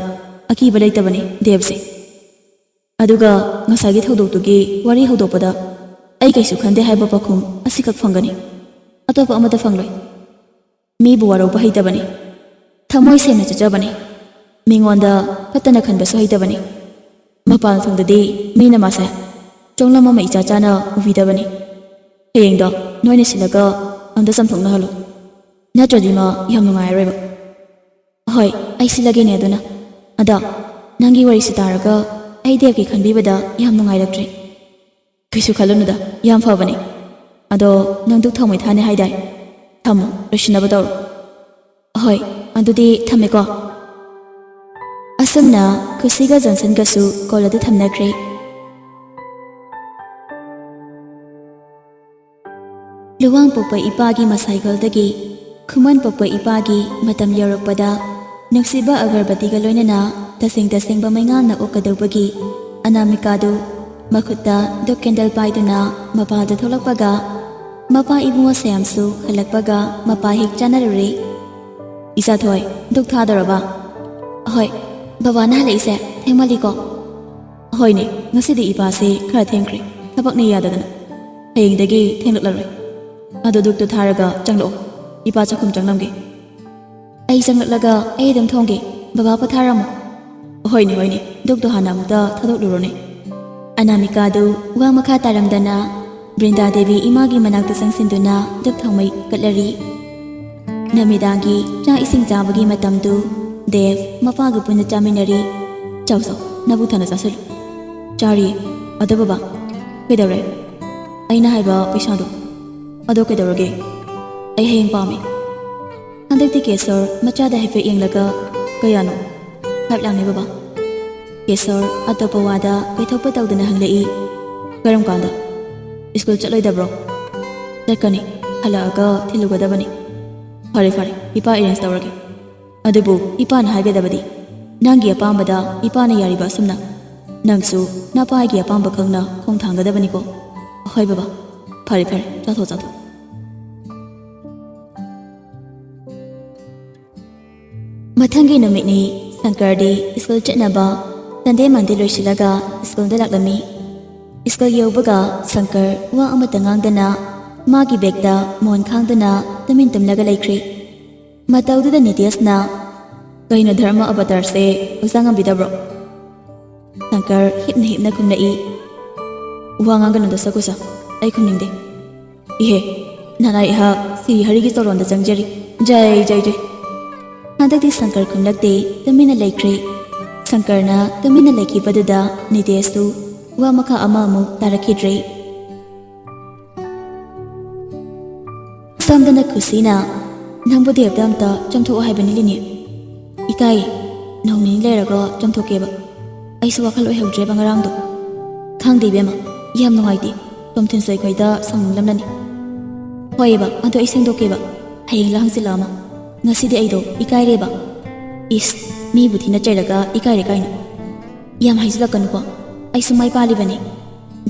ꯑꯀꯤꯕ ꯂꯩꯇꯕꯅꯤ ꯗꯦꯕꯁꯦ꯫ ꯑꯗꯨꯒ ꯉꯁꯥꯏꯒꯤ ꯊꯧꯗꯣꯛꯇꯨꯒꯤ ꯋꯥꯔꯤ ꯍꯧꯗꯣꯛꯄꯗ ꯑꯩ ꯀꯩꯁꯨ ꯈꯟꯗꯦ ꯍꯥꯏꯕ ꯄꯥꯎꯈꯨꯝ ꯑꯁꯤꯈꯛ ꯐꯪꯒꯅꯤ, ꯑꯇꯣꯞꯄ ꯑꯃꯠꯇ ꯐꯪꯂꯣꯏ꯫ ꯃꯤꯕꯨ ꯋꯥꯔꯧꯕ ꯍꯩꯇꯕꯅꯤ꯫ ꯊꯃꯣꯏ ꯁꯦꯡꯅ ꯆꯠꯆꯕꯅꯤ꯫ ꯃꯤꯉꯣꯟꯗ ꯐꯠꯇꯅ ꯈꯟꯕꯁꯨ ꯍꯩꯇꯕꯅꯤ꯫ ꯃꯄꯥꯟ ꯊꯣꯡꯗꯗꯤ ꯃꯤꯅ ꯃꯥꯁꯦ ꯆꯣꯡꯂꯝ ꯑꯃ ꯏꯆꯥ ꯆꯥꯅ ꯎꯕꯤꯗꯕꯅꯤ꯫ ꯍꯌꯦꯡꯗꯣ ꯅꯣꯏꯅ ꯁꯤꯜꯂꯒ ꯑꯝꯇ ꯆꯝꯊꯣꯛꯅꯍꯜꯂꯨ, ꯅꯠꯇ꯭ꯔꯗꯤ ꯃꯥ ꯌꯥꯝ ꯅꯨꯡꯉꯥꯏꯔꯔꯣꯏꯕ꯫ ꯍꯣꯏ, ꯑꯩ ꯁꯤꯜꯂꯒꯦꯅꯦ꯫ ꯑꯗꯨꯅ ꯑꯗꯣ ꯅꯪꯒꯤ ꯋꯥꯔꯤꯁꯤ ꯇꯥꯔꯒ ꯑꯩ ꯗꯦꯕꯀꯤ ꯈꯟꯕꯤꯕꯗ ꯌꯥꯝ ꯅꯨꯡꯉꯥꯏꯔꯛꯇ꯭ꯔꯦ꯫ ꯀꯩꯁꯨ ꯈꯜꯂꯨꯅꯨꯗ, ꯌꯥꯝ ꯐꯕꯅꯦ꯫ ꯑꯗꯣ ꯅꯪ ꯗꯨꯛ ꯊꯥꯎꯃꯩ ꯊꯥꯅꯤ ꯍꯥꯏꯗꯥꯏ? ꯊꯝꯃꯣ, ꯂꯣꯏꯁꯤꯟꯅꯕ ꯇꯧꯔꯣ꯫ ꯍꯣꯏ, ꯑꯗꯨꯗꯤ ꯊꯝꯃꯦꯀꯣ꯫ ꯑꯁꯨꯝꯅ ꯈꯨꯁꯤꯒ ꯖꯣꯟꯁꯟꯒꯁꯨ ꯀꯣꯜ ꯑꯗꯨ ꯊꯝꯅꯈ꯭ꯔꯦ꯫ ꯂꯨꯋꯥꯡ ꯄꯣꯛꯄ ꯏꯄꯥꯒꯤ ꯃꯁꯥꯏꯒꯜꯗꯒꯤ ꯈꯨꯃꯟ ꯄꯣꯛꯄ ꯏꯄꯥꯒꯤ ꯃꯇꯝ ꯌꯧꯔꯛꯄꯗ, ꯅꯨꯡꯁꯤꯕ ꯑꯒꯔꯕꯇꯤꯒ ꯂꯣꯏꯅꯅ ꯇꯁꯦꯡ ꯇꯁꯦꯡꯕ ꯃꯩꯉꯥꯜꯅ ꯑꯣꯛꯀꯗꯧꯕꯒꯤ ꯑꯅꯥꯃꯤꯀꯥꯗꯨ ꯃꯈꯨꯠꯇ ꯗꯨꯛ ꯀꯦꯟꯗꯜ ꯄꯥꯏꯗꯨꯅ ꯃꯄꯥꯗ ꯊꯣꯛꯂꯛꯄꯒ, ꯃꯄꯥ ꯏꯕꯨꯡꯉꯣ ꯁꯌꯥꯝꯁꯨ ꯍꯜꯂꯛꯄꯒ ꯃꯄꯥ ꯍꯦꯛ ꯆꯥꯅꯔꯨꯔꯦ꯫ "ꯏꯆꯥꯊꯣꯏ, ꯗꯨꯛ ꯊꯥꯗꯧꯔꯕ?" "ꯍꯣꯏ, ꯕꯕꯥꯅ ꯍꯜꯂꯛꯏꯁꯦ ꯊꯦꯡꯃꯜꯂꯤꯀꯣ?" "ꯍꯣꯏꯅꯦ, ꯉꯁꯤꯗꯤ ꯏꯄꯥꯁꯦ ꯈꯔ ꯊꯦꯡꯈ꯭ꯔꯦ, ꯊꯕꯛꯅ ꯌꯥꯗꯗꯅ꯫ ꯍꯌꯦꯡꯗꯒꯤ ꯊꯦꯡꯂꯛꯂꯔꯣꯏ꯫ ꯑꯗꯣ ꯗꯨꯛꯇꯨ ꯊꯥꯔꯒ ꯆꯪꯂꯛꯑꯣ, ꯏꯄꯥ ꯆꯥꯛꯈꯨꯝ ꯆꯪꯂꯝꯒꯦ꯫" "ꯑꯩ ꯆꯪꯂꯛꯂꯒ ꯑꯩ ꯑꯗꯨꯝ ꯊꯣꯡꯒꯦ, ꯕꯕꯥ ꯄꯣꯊꯥꯔꯝꯃꯣ꯫" "ꯍꯣꯏꯅꯦ, ꯍꯣꯏꯅꯦ, ꯗꯨꯛꯇꯣ ꯍꯥꯟꯅ ꯑꯃꯨꯛꯇ ꯊꯥꯗꯣꯛꯂꯨꯔꯣꯅꯦ꯫" ꯑꯅꯥꯃꯤꯀꯥꯗꯨ ꯋꯥ ꯃꯈꯥ ꯇꯥꯔꯝꯗꯅ ꯕ꯭ꯔꯤꯟꯗꯥ ꯗꯦꯕꯤ ꯏꯃꯥꯒꯤ ꯃꯅꯥꯛꯇ ꯆꯪꯁꯤꯟꯗꯨꯅ ꯗꯨꯛ ꯊꯥꯎꯃꯩ ꯀꯠꯂꯔꯤ꯫ ꯅꯨꯃꯤꯗꯥꯡꯒꯤ ꯆꯥꯛ ꯏꯁꯤꯡ ꯆꯥꯕꯒꯤ ꯃꯇꯝꯗꯨ ꯗꯦꯕ ꯃꯄꯥꯒ ꯄꯨꯟꯅ ꯆꯥꯃꯤꯟꯅꯔꯤ꯫ "ꯆꯥꯎ, ꯆꯥꯎ, ꯅꯕꯨꯛ ꯊꯟꯅ ꯆꯥꯁꯤꯜꯂꯨ꯫" "ꯆꯥꯔꯤ꯫ ꯑꯗꯣ ꯕꯕꯥ, ꯀꯩꯗꯧꯔꯦ?" "ꯑꯩꯅ ꯍꯥꯏꯕ ꯄꯩꯁꯥꯗꯣ, ꯑꯗꯣ ꯀꯩꯗꯧꯔꯒꯦ? ꯑꯩ ꯍꯌꯦꯡ ꯄꯥꯝꯃꯤ꯫" ꯍꯟꯗꯛꯇꯤ ꯀꯦꯁꯣꯔ ꯃꯆꯥꯗ ꯍꯥꯏꯐꯦꯠ ꯌꯦꯡꯂꯒ, "ꯀꯌꯥꯅꯣ?" "ꯐꯥꯏꯚ ꯂꯥꯛꯅꯦ ꯕꯕꯥ꯫" ꯀꯦꯁꯣꯔ ꯑꯇꯣꯞꯄ ꯋꯥꯗ ꯀꯩꯊꯣꯛꯄ ꯇꯧꯗꯅ ꯍꯪꯂꯛꯏ꯫ "ꯀꯔꯝ ꯀꯥꯟꯗ? ꯁ꯭ꯀꯨꯜ ꯆꯠꯂꯣꯏꯗꯕ꯭ꯔꯣ?" "ꯆꯠꯀꯅꯤ, ꯍꯜꯂꯛꯑꯒ ꯊꯤꯜꯂꯨꯒꯗꯕꯅꯤ꯫" "ꯐꯔꯦ ꯐꯔꯦ, ꯏꯄꯥ ꯑꯦꯔꯦꯟꯖ ꯇꯧꯔꯒꯦ꯫ ꯑꯗꯨꯕꯨ ꯏꯄꯥꯅ ꯍꯥꯏꯒꯗꯕꯗꯤ, ꯅꯪꯒꯤ ꯑꯄꯥꯝꯕꯗ ꯏꯄꯥꯅ ꯌꯥꯔꯤꯕ ꯑꯁꯨꯝꯅ꯫ ꯅꯪꯁꯨ ꯅꯄꯥꯒꯤ ꯑꯄꯥꯝꯕ ꯈꯪꯅ ꯈꯣꯡ ꯊꯥꯡꯒꯗꯕꯅꯤꯀꯣ꯫" "ꯍꯣꯏ ꯕꯕꯥ꯫" "ꯐꯔꯦ ꯐꯔꯦ, ꯆꯥꯊꯣꯛ ꯆꯥꯊꯣꯛ꯫" ꯃꯊꯪꯒꯤ ꯅꯨꯃꯤꯠꯅꯤ꯫ ꯁꯪꯀꯔꯗꯤ ꯁ꯭ꯀꯨꯜ ꯆꯠꯅꯕ ꯁꯟꯗꯦ ꯃꯟꯗꯦ ꯂꯣꯏꯁꯤꯜꯂꯒ ꯁ꯭ꯀꯨꯜꯗ ꯂꯥꯛꯂꯝꯃꯤ꯫ ꯁ꯭ꯀꯨꯜ ꯌꯧꯕꯒ ꯁꯪꯀꯔ ꯋꯥ ꯑꯃꯠꯇ ꯉꯥꯡꯗꯅ ꯃꯥꯒꯤ ꯕꯦꯒꯇ ꯃꯣꯟ ꯈꯥꯡꯗꯨꯅ ꯇꯨꯃꯤꯟ ꯇꯨꯝꯂꯒ ꯂꯩꯈ꯭ꯔꯦ꯫ ꯃꯇꯧꯗꯨꯗ ꯅꯤꯇꯦꯁꯅ "ꯀꯩꯅꯣ, ꯙꯔꯃ ꯑꯕꯇꯥꯔꯁꯦ ꯍꯛꯆꯥꯡ ꯉꯝꯕꯤꯗꯕ꯭ꯔꯣ?" ꯁꯪꯀꯔ ꯍꯤꯞꯅ ꯍꯤꯞꯅ ꯈꯨꯝꯂꯛꯏ꯫ "ꯋꯥ ꯉꯥꯡꯒꯅꯨꯗ ꯁꯛꯀꯨꯁ, ꯑꯩ ꯈꯨꯝꯅꯤꯡꯗꯦ꯫ ꯏꯍꯦ, ꯅꯅꯥꯏ ꯑꯩꯍꯥꯛ ꯁꯤꯔꯤ ꯍꯔꯤꯒꯤ ꯆꯣꯔꯣꯟꯗ ꯆꯪꯖꯔꯤ꯫ ꯖꯩ, ꯖꯩ, ꯖꯩ!" ꯍꯟꯗꯛꯇꯤ ꯁꯪꯀꯔ ꯈꯨꯝꯂꯛꯇꯦ, ꯇꯨꯃꯤꯟꯅ ꯂꯩꯈ꯭ꯔꯦ꯫ ꯁꯪꯀꯔꯅ ꯇꯨꯃꯤꯟꯅ ꯂꯩꯈꯤꯕꯗꯨꯗ ꯅꯤꯇꯦꯁꯇꯨ ꯋꯥ ꯃꯈꯥ ꯑꯃ ꯑꯃꯨꯛ ꯇꯥꯔꯛꯈꯤꯗ꯭ꯔꯦ꯫ ꯁꯣꯝꯗꯅ ꯈꯨꯁꯤꯅ, "ꯅꯪꯕꯨ ꯗꯦꯕꯇ ꯑꯝꯇ ꯆꯣꯝꯊꯣꯛꯑꯣ ꯍꯥꯏꯕꯅꯤ ꯂꯤꯅꯤ꯫ ꯏꯀꯥꯏ, ꯅꯣꯡ ꯅꯤꯅꯤ ꯂꯩꯔꯒ ꯆꯣꯝꯊꯣꯛꯀꯦꯕ꯫ ꯑꯩꯁꯨ ꯋꯥꯈꯜ ꯑꯣꯏꯍꯧꯗ꯭ꯔꯦꯕ ꯉꯔꯥꯡꯗꯣ꯫ ꯈꯪꯗꯦ ꯏꯕꯦꯝꯃ, ꯌꯥꯝ ꯅꯨꯡꯉꯥꯏꯇꯦ꯫ ꯇꯣꯝꯊꯤꯟꯁꯨ ꯑꯩꯈꯣꯏꯗ ꯁꯥꯎꯅꯤꯡꯂꯝꯂꯅꯤ꯫ ꯍꯣꯏꯑꯦꯕ, ꯑꯗꯣ ꯑꯩ ꯁꯦꯡꯗꯣꯛꯀꯦꯕ꯫ ꯍꯌꯦꯡꯂ ꯍꯪꯆꯤꯠꯂ ꯑꯃ꯫ ꯉꯁꯤꯗꯤ ꯑꯩꯗꯣ ꯏꯀꯥꯏꯔꯦꯕ꯫ ꯏꯁ, ꯃꯤꯕꯨ ꯊꯤꯅ ꯆꯩꯔꯒ ꯏꯀꯥꯏꯔꯦ ꯀꯥꯏꯅ꯫ ꯌꯥꯝ ꯍꯥꯏꯖꯤꯜꯂꯛꯀꯅꯨꯀꯣ꯫ ꯑꯩꯁꯨ ꯃꯥꯏ ꯄꯥꯜꯂꯤꯕꯅꯤ꯫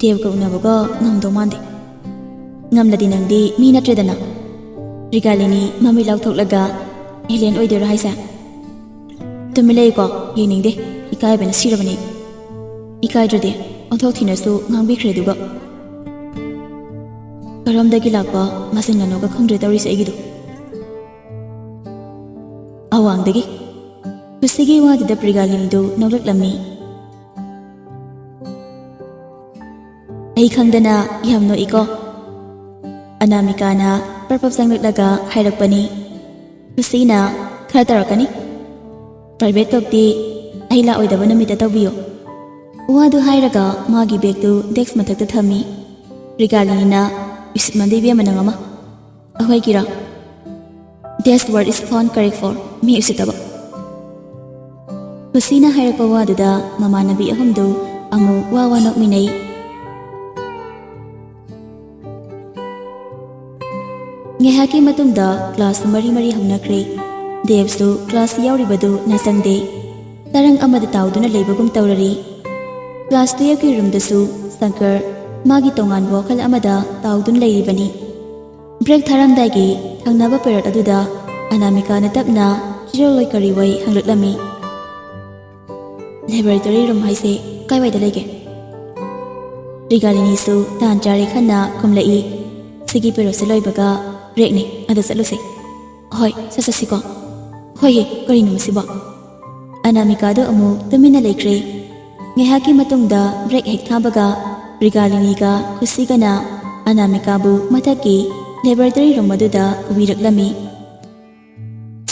ꯗꯦꯕꯒ ꯎꯅꯕꯒ ꯉꯝꯗꯧ ꯃꯥꯟꯗꯦ꯫ ꯉꯝꯂꯗꯤ ꯅꯪꯗꯤ ꯃꯤ ꯅꯠꯇ꯭ꯔꯦꯗꯅ꯫" ꯔꯤꯒꯥꯂꯤꯅꯤ ꯃꯃꯤꯠ ꯂꯥꯎꯊꯣꯛꯂꯒ, "ꯑꯦꯂꯤꯌꯟ ꯑꯣꯏꯗꯣꯏꯔꯣ ꯍꯥꯏꯁꯦ?" "ꯇꯨꯃꯤꯟ ꯂꯩꯌꯨꯀꯣ, ꯌꯦꯡꯅꯤꯡꯗꯦ꯫ ꯏꯀꯥꯏꯕꯅ ꯁꯤꯔꯕꯅꯤ꯫ ꯏꯀꯥꯏꯗ꯭ꯔꯗꯤ ꯑꯣꯟꯊꯣꯛ ꯊꯤꯅꯁꯨ ꯉꯥꯡꯕꯤꯈ꯭ꯔꯦ ꯑꯗꯨꯒ꯫ ꯀꯔꯣꯝꯗꯒꯤ ꯂꯥꯛꯄ ꯃꯆꯤꯟ ꯉꯥꯅꯨꯒ ꯈꯪꯗ꯭ꯔꯦ ꯇꯧꯔꯤꯁꯦ ꯑꯩꯒꯤꯗꯣ꯫" "ꯑꯋꯥꯡꯗꯒꯤ꯫" ꯈꯨꯁꯤꯒꯤ ꯋꯥꯗꯨꯗ ꯄ꯭ꯔꯤꯒꯥꯂꯤꯅꯤꯗꯨ ꯅꯣꯛꯂꯛꯂꯝꯃꯤ꯫ "ꯑꯩ ꯈꯪꯗꯅ ꯌꯥꯝ ꯅꯣꯛꯏꯀꯣ꯫" ꯑꯅꯥꯃꯤꯀꯥꯅ ꯄꯔꯞ ꯄꯔꯞ ꯆꯪꯂꯛꯂꯒ ꯍꯥꯏꯔꯛꯄꯅꯤ꯫ ꯈꯨꯁꯤꯅ, "ꯈꯔ ꯇꯧꯔꯛꯀꯅꯤ꯫ ꯄ꯭ꯔꯥꯏꯚꯦꯠ ꯇꯣꯛꯇꯤ ꯑꯩ ꯂꯥꯛꯑꯣꯏꯗꯕ ꯅꯨꯃꯤꯠꯇ ꯇꯧꯕꯤꯌꯨ꯫" ꯋꯥꯗꯨ ꯍꯥꯏꯔꯒ ꯃꯥꯒꯤ ꯕꯦꯒꯇꯨ ꯗꯦꯛꯁ ꯃꯊꯛꯇ ꯊꯝꯃꯤ꯫ ꯔꯤꯒꯥꯂꯤꯅꯤꯅ, "ꯎꯁꯤꯠꯃꯟꯗꯦ ꯏꯕꯦꯝꯃ ꯅꯪ ꯑꯃ꯫ ꯑꯩꯈꯣꯏꯒꯤꯔꯣ? That's word is found correct for ꯃꯤ ꯎꯁꯤꯠꯇꯕ꯫" ꯈꯨꯁꯤꯅ ꯍꯥꯏꯔꯛꯄ ꯋꯥꯗꯨꯗ ꯃꯃꯥꯟꯅꯕꯤ ꯑꯍꯨꯝꯗꯨ ꯑꯃꯨꯛ ꯋꯥ ꯋꯥ ꯅꯣꯛꯃꯤꯟꯅꯩ꯫ ꯉꯥꯏꯍꯥꯛꯀꯤ ꯃꯇꯨꯡꯗ ꯀ꯭ꯂꯥꯁ ꯃꯔꯤ ꯃꯔꯤ ꯍꯧꯅꯈ꯭ꯔꯦ꯫ ꯗꯦꯕꯁꯨ ꯀ꯭ꯂꯥꯁ ꯌꯥꯎꯔꯤꯕꯗꯨ ꯅꯥꯆꯪꯗꯦ꯫ ꯇꯔꯪ ꯑꯃꯗ ꯇꯥꯎꯗꯨꯅ ꯂꯩꯕꯒꯨꯝ ꯇꯧꯔꯔꯤ꯫ ꯀ꯭ꯂꯥꯁ ꯇꯨꯌꯦꯜꯐꯀꯤ ꯔꯨꯝꯗꯁꯨ ꯁꯪꯀꯔ ꯃꯥꯒꯤ ꯇꯣꯉꯥꯟꯕ ꯋꯥꯈꯜ ꯑꯃꯗ ꯇꯥꯎꯗꯨꯅ ꯂꯩꯔꯤꯕꯅꯤ꯫ ꯕ꯭ꯔꯦꯛ ꯊꯥꯔꯝꯗꯥꯏꯒꯤ ꯊꯪꯅꯕ ꯄꯦꯔꯠ ꯑꯗꯨꯗ ꯑꯅꯥꯃꯤꯀꯥꯅ ꯇꯞꯅ ꯆꯤꯔꯣꯜꯂꯣꯏ ꯀꯔꯤꯑꯣꯏ ꯍꯪꯂꯛꯂꯝꯃꯤ꯫ "ꯂꯦꯕꯣꯔꯦꯇꯣꯔꯤ ꯔꯨꯝ ꯍꯥꯏꯁꯦ ꯀꯥꯏꯋꯥꯏꯗ ꯂꯩꯒꯦ?" ꯔꯤꯒꯥꯂꯤꯅꯤꯁꯨ ꯇꯥꯟ ꯆꯥꯔꯦ ꯈꯟꯅ ꯈꯨꯝꯂꯛꯏ꯫ "ꯁꯤꯒꯤ ꯄꯦꯔꯣꯠꯁꯦ ꯂꯣꯏꯕꯒ ꯕ꯭ꯔꯦꯛꯅꯦ, ꯑꯗ ꯆꯠꯂꯨꯁꯦ꯫" "ꯍꯣꯏ, ꯆꯠꯁꯤꯀꯣ꯫" "ꯍꯣꯏꯍꯦ, ꯀꯔꯤꯅꯣ ꯃꯁꯤꯕꯣ?" ꯑꯅꯥꯃꯤꯀꯥꯗꯣ ꯑꯃꯨꯛ ꯇꯨꯃꯤꯟꯅ ꯂꯩꯈ꯭ꯔꯦ꯫ ꯉꯥꯏꯍꯥꯛꯀꯤ ꯃꯇꯨꯡꯗ ꯕ꯭ꯔꯦꯛ ꯍꯦꯛ ꯊꯥꯕꯒ ꯔꯤꯒꯥꯂꯤꯅꯤꯒ ꯈꯨꯁꯤꯒꯅ ꯑꯅꯥꯃꯤꯀꯥꯕꯨ ꯃꯊꯛꯀꯤ ꯂꯦꯕꯣꯔꯦꯇꯔꯤ ꯔꯨꯝ ꯑꯗꯨꯗ ꯄꯨꯕꯤꯔꯛꯂꯝꯃꯤ꯫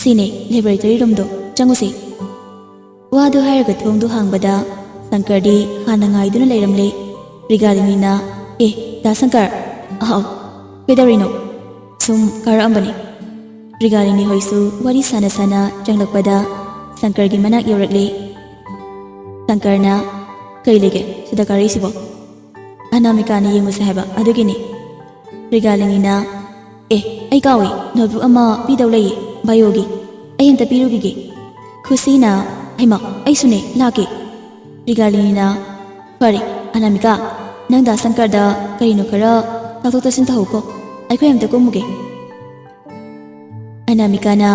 "ꯁꯤꯅꯦ ꯂꯦꯕꯣꯔꯦꯇꯔꯤ ꯔꯨꯝꯗꯣ, ꯆꯪꯉꯨꯁꯦ꯫" ꯋꯥꯗꯨ ꯍꯥꯏꯔꯒ ꯊꯣꯡꯗꯨ ꯍꯥꯡꯕꯗ ꯁꯪꯀꯔꯗꯤ ꯍꯥꯟꯅ ꯉꯥꯏꯗꯨꯅ ꯂꯩꯔꯝꯂꯦ꯫ ꯔꯤꯒꯥꯂꯤꯅꯤꯅ, "ꯑꯦ, ꯗꯥ ꯁꯪꯀꯔ, ꯑꯍꯥꯎ, ꯀꯩꯗꯧꯔꯤꯅꯣ?" "ꯁꯨꯝ ꯀꯥꯔꯛꯑꯝꯕꯅꯤ꯫" ꯔꯤꯒꯥꯂꯤꯅꯤ ꯍꯣꯏꯁꯨ ꯋꯥꯔꯤ ꯁꯥꯅ ꯁꯥꯅ ꯆꯪꯂꯛꯄꯗ ꯁꯪꯀꯔꯒꯤ ꯃꯅꯥꯛ ꯌꯧꯔꯛꯂꯦ꯫ ꯁꯪꯀꯔꯅ, "ꯀꯩ ꯂꯩꯒꯦ ꯁꯤꯗ ꯀꯥꯔꯛꯏꯁꯤꯕꯣ?" "ꯑꯅꯥꯃꯤꯀꯥꯅ ꯌꯦꯡꯉꯨꯁꯦ ꯍꯥꯏꯕ, ꯑꯗꯨꯒꯤꯅꯤ꯫" ꯔꯤꯒꯥꯂꯤꯅꯤꯅ, "ꯑꯦ, ꯑꯩ ꯀꯥꯎꯏ, ꯅꯣꯠꯕꯨꯛ ꯑꯃ ꯄꯤꯗꯧ ꯂꯩꯌꯦ, ꯕꯥꯏꯑꯣꯒꯤ꯫ ꯑꯩ ꯑꯝꯇ ꯄꯤꯔꯨꯈꯤꯒꯦ꯫" ꯈꯨꯁꯤꯅ, "ꯍꯩꯃꯥ, ꯑꯩꯁꯨꯅꯦ, ꯂꯥꯛꯀꯦ꯫" ꯔꯤꯒꯥꯂꯤꯅꯤꯅ, "ꯐꯔꯦ, ꯑꯅꯥꯃꯤꯀꯥ, ꯅꯪ ꯗꯥ ꯁꯪꯀꯔꯗ ꯀꯔꯤꯅꯣ ꯈꯔ ꯇꯥꯊꯣꯛ ꯇꯥꯁꯤꯟ ꯇꯧꯍꯧꯀꯣ꯫ ꯑꯩꯈꯣꯏ ꯑꯝꯇ ꯀꯨꯝꯃꯨꯒꯦ꯫" ꯑꯅꯥꯃꯤꯀꯥꯅ,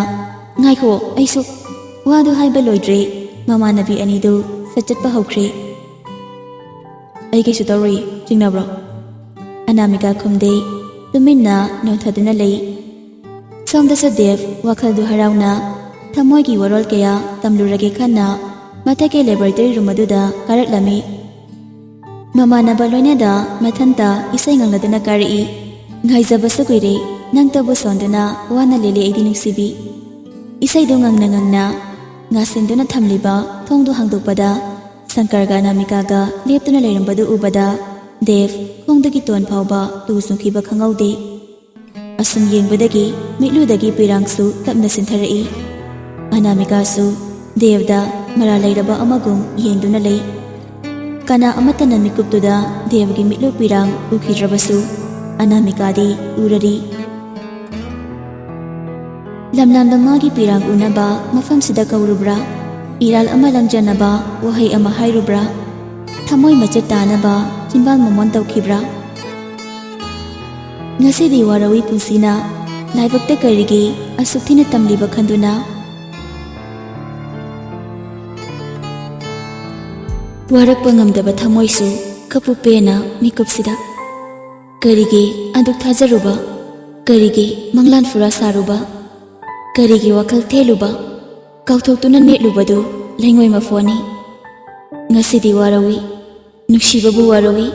"ꯉꯥꯏꯈꯨꯑꯣ, ꯑꯩꯁꯨ꯫" ꯋꯥꯗꯨ ꯍꯥꯏꯕ ꯂꯣꯏꯗ꯭ꯔꯦ, ꯃꯃꯥꯟꯅꯕꯤ ꯑꯅꯤꯗꯨ ꯁꯠ ꯆꯠꯄ ꯍꯧꯈ꯭ꯔꯦ꯫ "ꯑꯩ ꯀꯩꯁꯨ ꯇꯧꯔꯣꯏꯌꯦ, ꯆꯤꯡꯅꯕ꯭ꯔꯣ?" ꯑꯅꯥꯃꯤꯀꯥ ꯈꯨꯝꯗꯦ, ꯇꯨꯃꯤꯟꯅ ꯅꯣꯟꯊꯗꯨꯅ ꯂꯩ꯫ ꯁꯣꯝꯗꯁꯨ ꯗꯦꯕ ꯋꯥꯈꯜꯗꯨ ꯍꯔꯥꯎꯅ ꯊꯃꯣꯏꯒꯤ ꯋꯥꯔꯣꯜ ꯀꯌꯥ ꯇꯝꯂꯨꯔꯒꯦ ꯈꯟꯅ ꯃꯊꯛꯀꯤ ꯂꯦꯕꯣꯔꯦꯇꯔꯤ ꯔꯨꯝ ꯑꯗꯨꯗ ꯀꯥꯔꯛꯂꯝꯃꯤ꯫ ꯃꯃꯥꯟꯅꯕ ꯂꯣꯏꯅꯗ ꯃꯊꯟꯇ ꯏꯁꯩ ꯉꯪꯂꯗꯨꯅ ꯀꯥꯔꯛꯏ꯫ "ꯉꯥꯏꯖꯕꯁꯨ ꯀꯨꯏꯔꯦ, ꯅꯪꯇꯕꯨ ꯁꯣꯟꯗꯨꯅ ꯋꯥꯅ ꯂꯦꯜꯂꯤ ꯑꯩꯗꯤ ꯅꯨꯡꯁꯤꯕꯤ꯫" ꯏꯁꯩꯗꯨ ꯉꯪꯅ ꯉꯪꯅ ꯉꯥꯁꯤꯟꯗꯨꯅ ꯊꯝꯂꯤꯕ ꯊꯣꯡꯗꯨ ꯍꯥꯡꯗꯣꯛꯄꯗ ꯁꯪꯀꯔꯒ ꯑꯅꯥꯃꯤꯀꯥꯒ ꯂꯦꯞꯇꯨꯅ ꯂꯩꯔꯝꯕꯗꯨ ꯎꯕꯗ ꯗꯦꯕ ꯈꯣꯡꯗꯒꯤ ꯇꯣꯟ ꯐꯥꯎꯕ ꯇꯨ ꯆꯨꯡꯈꯤꯕ ꯈꯪꯍꯧꯗꯦ꯫ ꯑꯁꯨꯝ ꯌꯦꯡꯕꯗꯒꯤ ꯃꯤꯠꯂꯨꯗꯒꯤ ꯄꯤꯔꯥꯡꯁꯨ ꯇꯞꯅ ꯆꯤꯟꯊꯔꯛꯏ꯫ ꯑꯅꯥꯃꯤꯀꯥꯁꯨ ꯗꯦꯕꯗ ꯃꯔꯥꯜ ꯂꯩꯔꯕ ꯑꯃꯒꯨꯝ ꯌꯦꯡꯗꯨꯅ ꯂꯩ꯫ ꯀꯅꯥ ꯑꯃꯠꯇꯅ ꯃꯤꯀꯨꯞꯇꯨꯗ ꯗꯦꯕꯒꯤ ꯃꯤꯠꯂꯨ ꯄꯤꯔꯥꯡ ꯎꯈꯤꯗ꯭ꯔꯕꯁꯨ ꯑꯅꯥꯃꯤꯀꯥꯗꯤ ꯎꯔꯔꯤ꯫ ꯂꯝꯂꯝꯗ ꯃꯥꯒꯤ ꯄꯤꯔꯥꯡ ꯎꯅꯕ ꯃꯐꯝꯁꯤꯗ ꯀꯧꯔꯨꯕ꯭ꯔꯥ? ꯏꯔꯥꯜ ꯑꯃ ꯂꯪꯖꯅꯕ ꯋꯥꯍꯩ ꯑꯃ ꯍꯥꯏꯔꯨꯕ꯭ꯔꯥ? ꯊꯃꯣꯏ ꯃꯆꯦꯠ ꯇꯥꯅꯕ ꯆꯤꯟꯕꯥꯡ ꯃꯃꯣꯟ ꯇꯧꯈꯤꯕ꯭ꯔꯥ? ꯉꯁꯤꯗꯤ ꯋꯥꯔꯧꯏ ꯄꯨꯟꯁꯤꯅ ꯂꯥꯏꯕꯛꯇ ꯀꯔꯤꯒꯤ ꯑꯁꯨꯛ ꯊꯤꯅ ꯇꯝꯂꯤꯕ ꯈꯟꯗꯨꯅ꯫ ꯋꯥꯔꯛꯄ ꯉꯝꯗꯕ ꯊꯃꯣꯏꯁꯨ ꯀꯞꯄꯨ ꯄꯦꯟꯅ ꯃꯤꯀꯨꯞꯁꯤꯗ꯫ ꯀꯔꯤꯒꯤ ꯑꯗꯨꯛ ꯊꯥꯖꯔꯨꯕ? ꯀꯔꯤꯒꯤ ꯃꯪꯂꯥꯟ ꯐꯨꯔꯥ ꯁꯥꯔꯨꯕ? ꯀꯔꯤꯒꯤ ꯋꯥꯈꯜ ꯊꯦꯜꯂꯨꯕ, ꯀꯥꯎꯊꯣꯛꯇꯨꯅ ꯅꯦꯠꯂꯨꯕꯗꯨ ꯂꯩꯉꯣꯏ ꯃꯐꯣꯟꯅꯤ꯫ ꯉꯁꯤꯗꯤ ꯋꯥꯔꯧꯏ, ꯅꯨꯡꯁꯤꯕꯕꯨ ꯋꯥꯔꯧꯏ꯫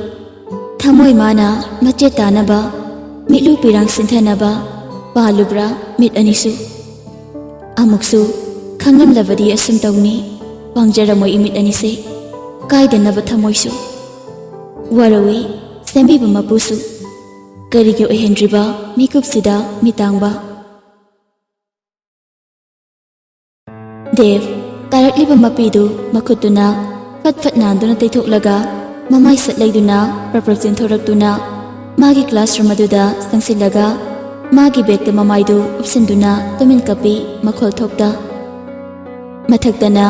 ꯊꯃꯣꯏ ꯃꯥꯅ ꯃꯆꯦꯠ ꯇꯥꯅꯕ, ꯃꯤꯠꯂꯨ ꯄꯤꯔꯥꯡ ꯁꯤꯟꯊꯅꯕ ꯄꯥꯜꯂꯨꯕ꯭ꯔꯥ ꯃꯤꯠ ꯑꯅꯤꯁꯨ? ꯑꯃꯨꯛꯁꯨ ꯈꯪꯂꯝꯂꯕꯗꯤ ꯑꯁꯨꯝ ꯇꯧꯅꯤ, ꯄꯥꯡꯖꯔꯝꯃꯣꯏ ꯏꯃꯤꯠ ꯑꯅꯤꯁꯦ, ꯀꯥꯏꯗꯅꯕ ꯊꯃꯣꯏꯁꯨ꯫ ꯋꯥꯔꯧꯏ ꯁꯦꯝꯕꯤꯕ ꯃꯄꯨꯁꯨ, ꯀꯔꯤꯒꯤ ꯑꯣꯏꯍꯟꯗ꯭ꯔꯤꯕ ꯃꯤꯀꯨꯞꯁꯤꯗ ꯃꯤꯇꯥꯡꯕ? ꯗꯦꯕ, ꯇꯥꯔꯛꯂꯤꯕ ꯃꯄꯤꯗꯨ ꯃꯈꯨꯠꯇꯨꯅ ꯐꯠ ꯐꯠ ꯅꯥꯟꯗꯨꯅ ꯇꯩꯊꯣꯛꯂꯒ, ꯃꯃꯥꯏ ꯁꯠ ꯂꯩꯗꯨꯅ ꯄ꯭ꯔꯞ ꯄ꯭ꯔꯞ ꯆꯦꯟꯊꯣꯔꯛꯇꯨꯅ, ꯃꯥꯒꯤ classroom ꯑꯗꯨꯗ ꯆꯪꯁꯤꯜꯂꯒ, ꯃꯥꯒꯤ ꯕꯦꯒꯇ ꯃꯃꯥꯏꯗꯨ ꯎꯞꯁꯤꯟꯗꯨꯅ ꯇꯨꯃꯤꯟ ꯀꯞꯄꯤ, ꯃꯈꯣꯜ ꯊꯣꯛꯇ꯫ ꯃꯊꯛꯇꯅ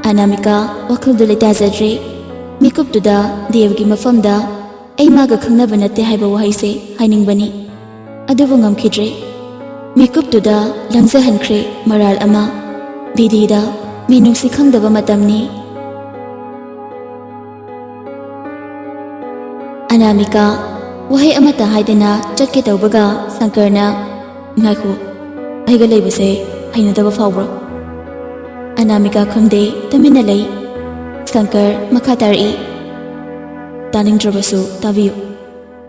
ꯑꯅꯥꯃꯤꯀꯥ ꯋꯥꯈꯜꯗꯨ ꯂꯩꯇꯥꯖꯗ꯭ꯔꯦ꯫ ꯃꯤꯀꯨꯞꯇꯨꯗ ꯗꯦꯕꯒꯤ ꯃꯐꯝꯗ "ꯑꯩ ꯃꯥꯒ ꯈꯪꯅꯕ ꯅꯠꯇꯦ" ꯍꯥꯏꯕ ꯋꯥꯍꯩꯁꯦ ꯍꯥꯏꯅꯤꯡꯕꯅꯤ, ꯑꯗꯨꯕꯨ ꯉꯝꯈꯤꯗ꯭ꯔꯦ꯫ ꯃꯤꯀꯨꯞꯇꯨꯗ ꯂꯪꯖꯍꯟꯈ꯭ꯔꯦ ꯃꯔꯥꯜ ꯑꯃ꯫ ꯕꯤꯗꯤꯗ ꯃꯤꯅꯨꯡꯁꯤ ꯈꯪꯗꯕ ꯃꯇꯝꯅꯤ꯫ ꯑꯅꯥꯃꯤꯀꯥ ꯋꯥꯍꯩ ꯑꯃꯠꯇ ꯍꯥꯏꯗꯅ ꯆꯠꯀꯦ ꯇꯧꯕꯒ ꯁꯪꯀꯔꯅ, "ꯉꯥꯏꯈꯣ, ꯑꯩꯒ ꯂꯩꯕꯁꯦ ꯍꯩꯅꯗꯕ ꯐꯥꯎꯕ꯭ꯔꯣ?" ꯑꯅꯥꯃꯤꯀꯥ ꯈꯨꯝꯗꯦ, ꯇꯨꯃꯤꯟꯅ ꯂꯩ꯫ ꯁꯪꯀꯔ ꯃꯈꯥ ꯇꯥꯔꯛꯏ, "ꯇꯥꯅꯤꯡꯗ꯭ꯔꯕꯁꯨ ꯇꯥꯕꯤꯌꯨ꯫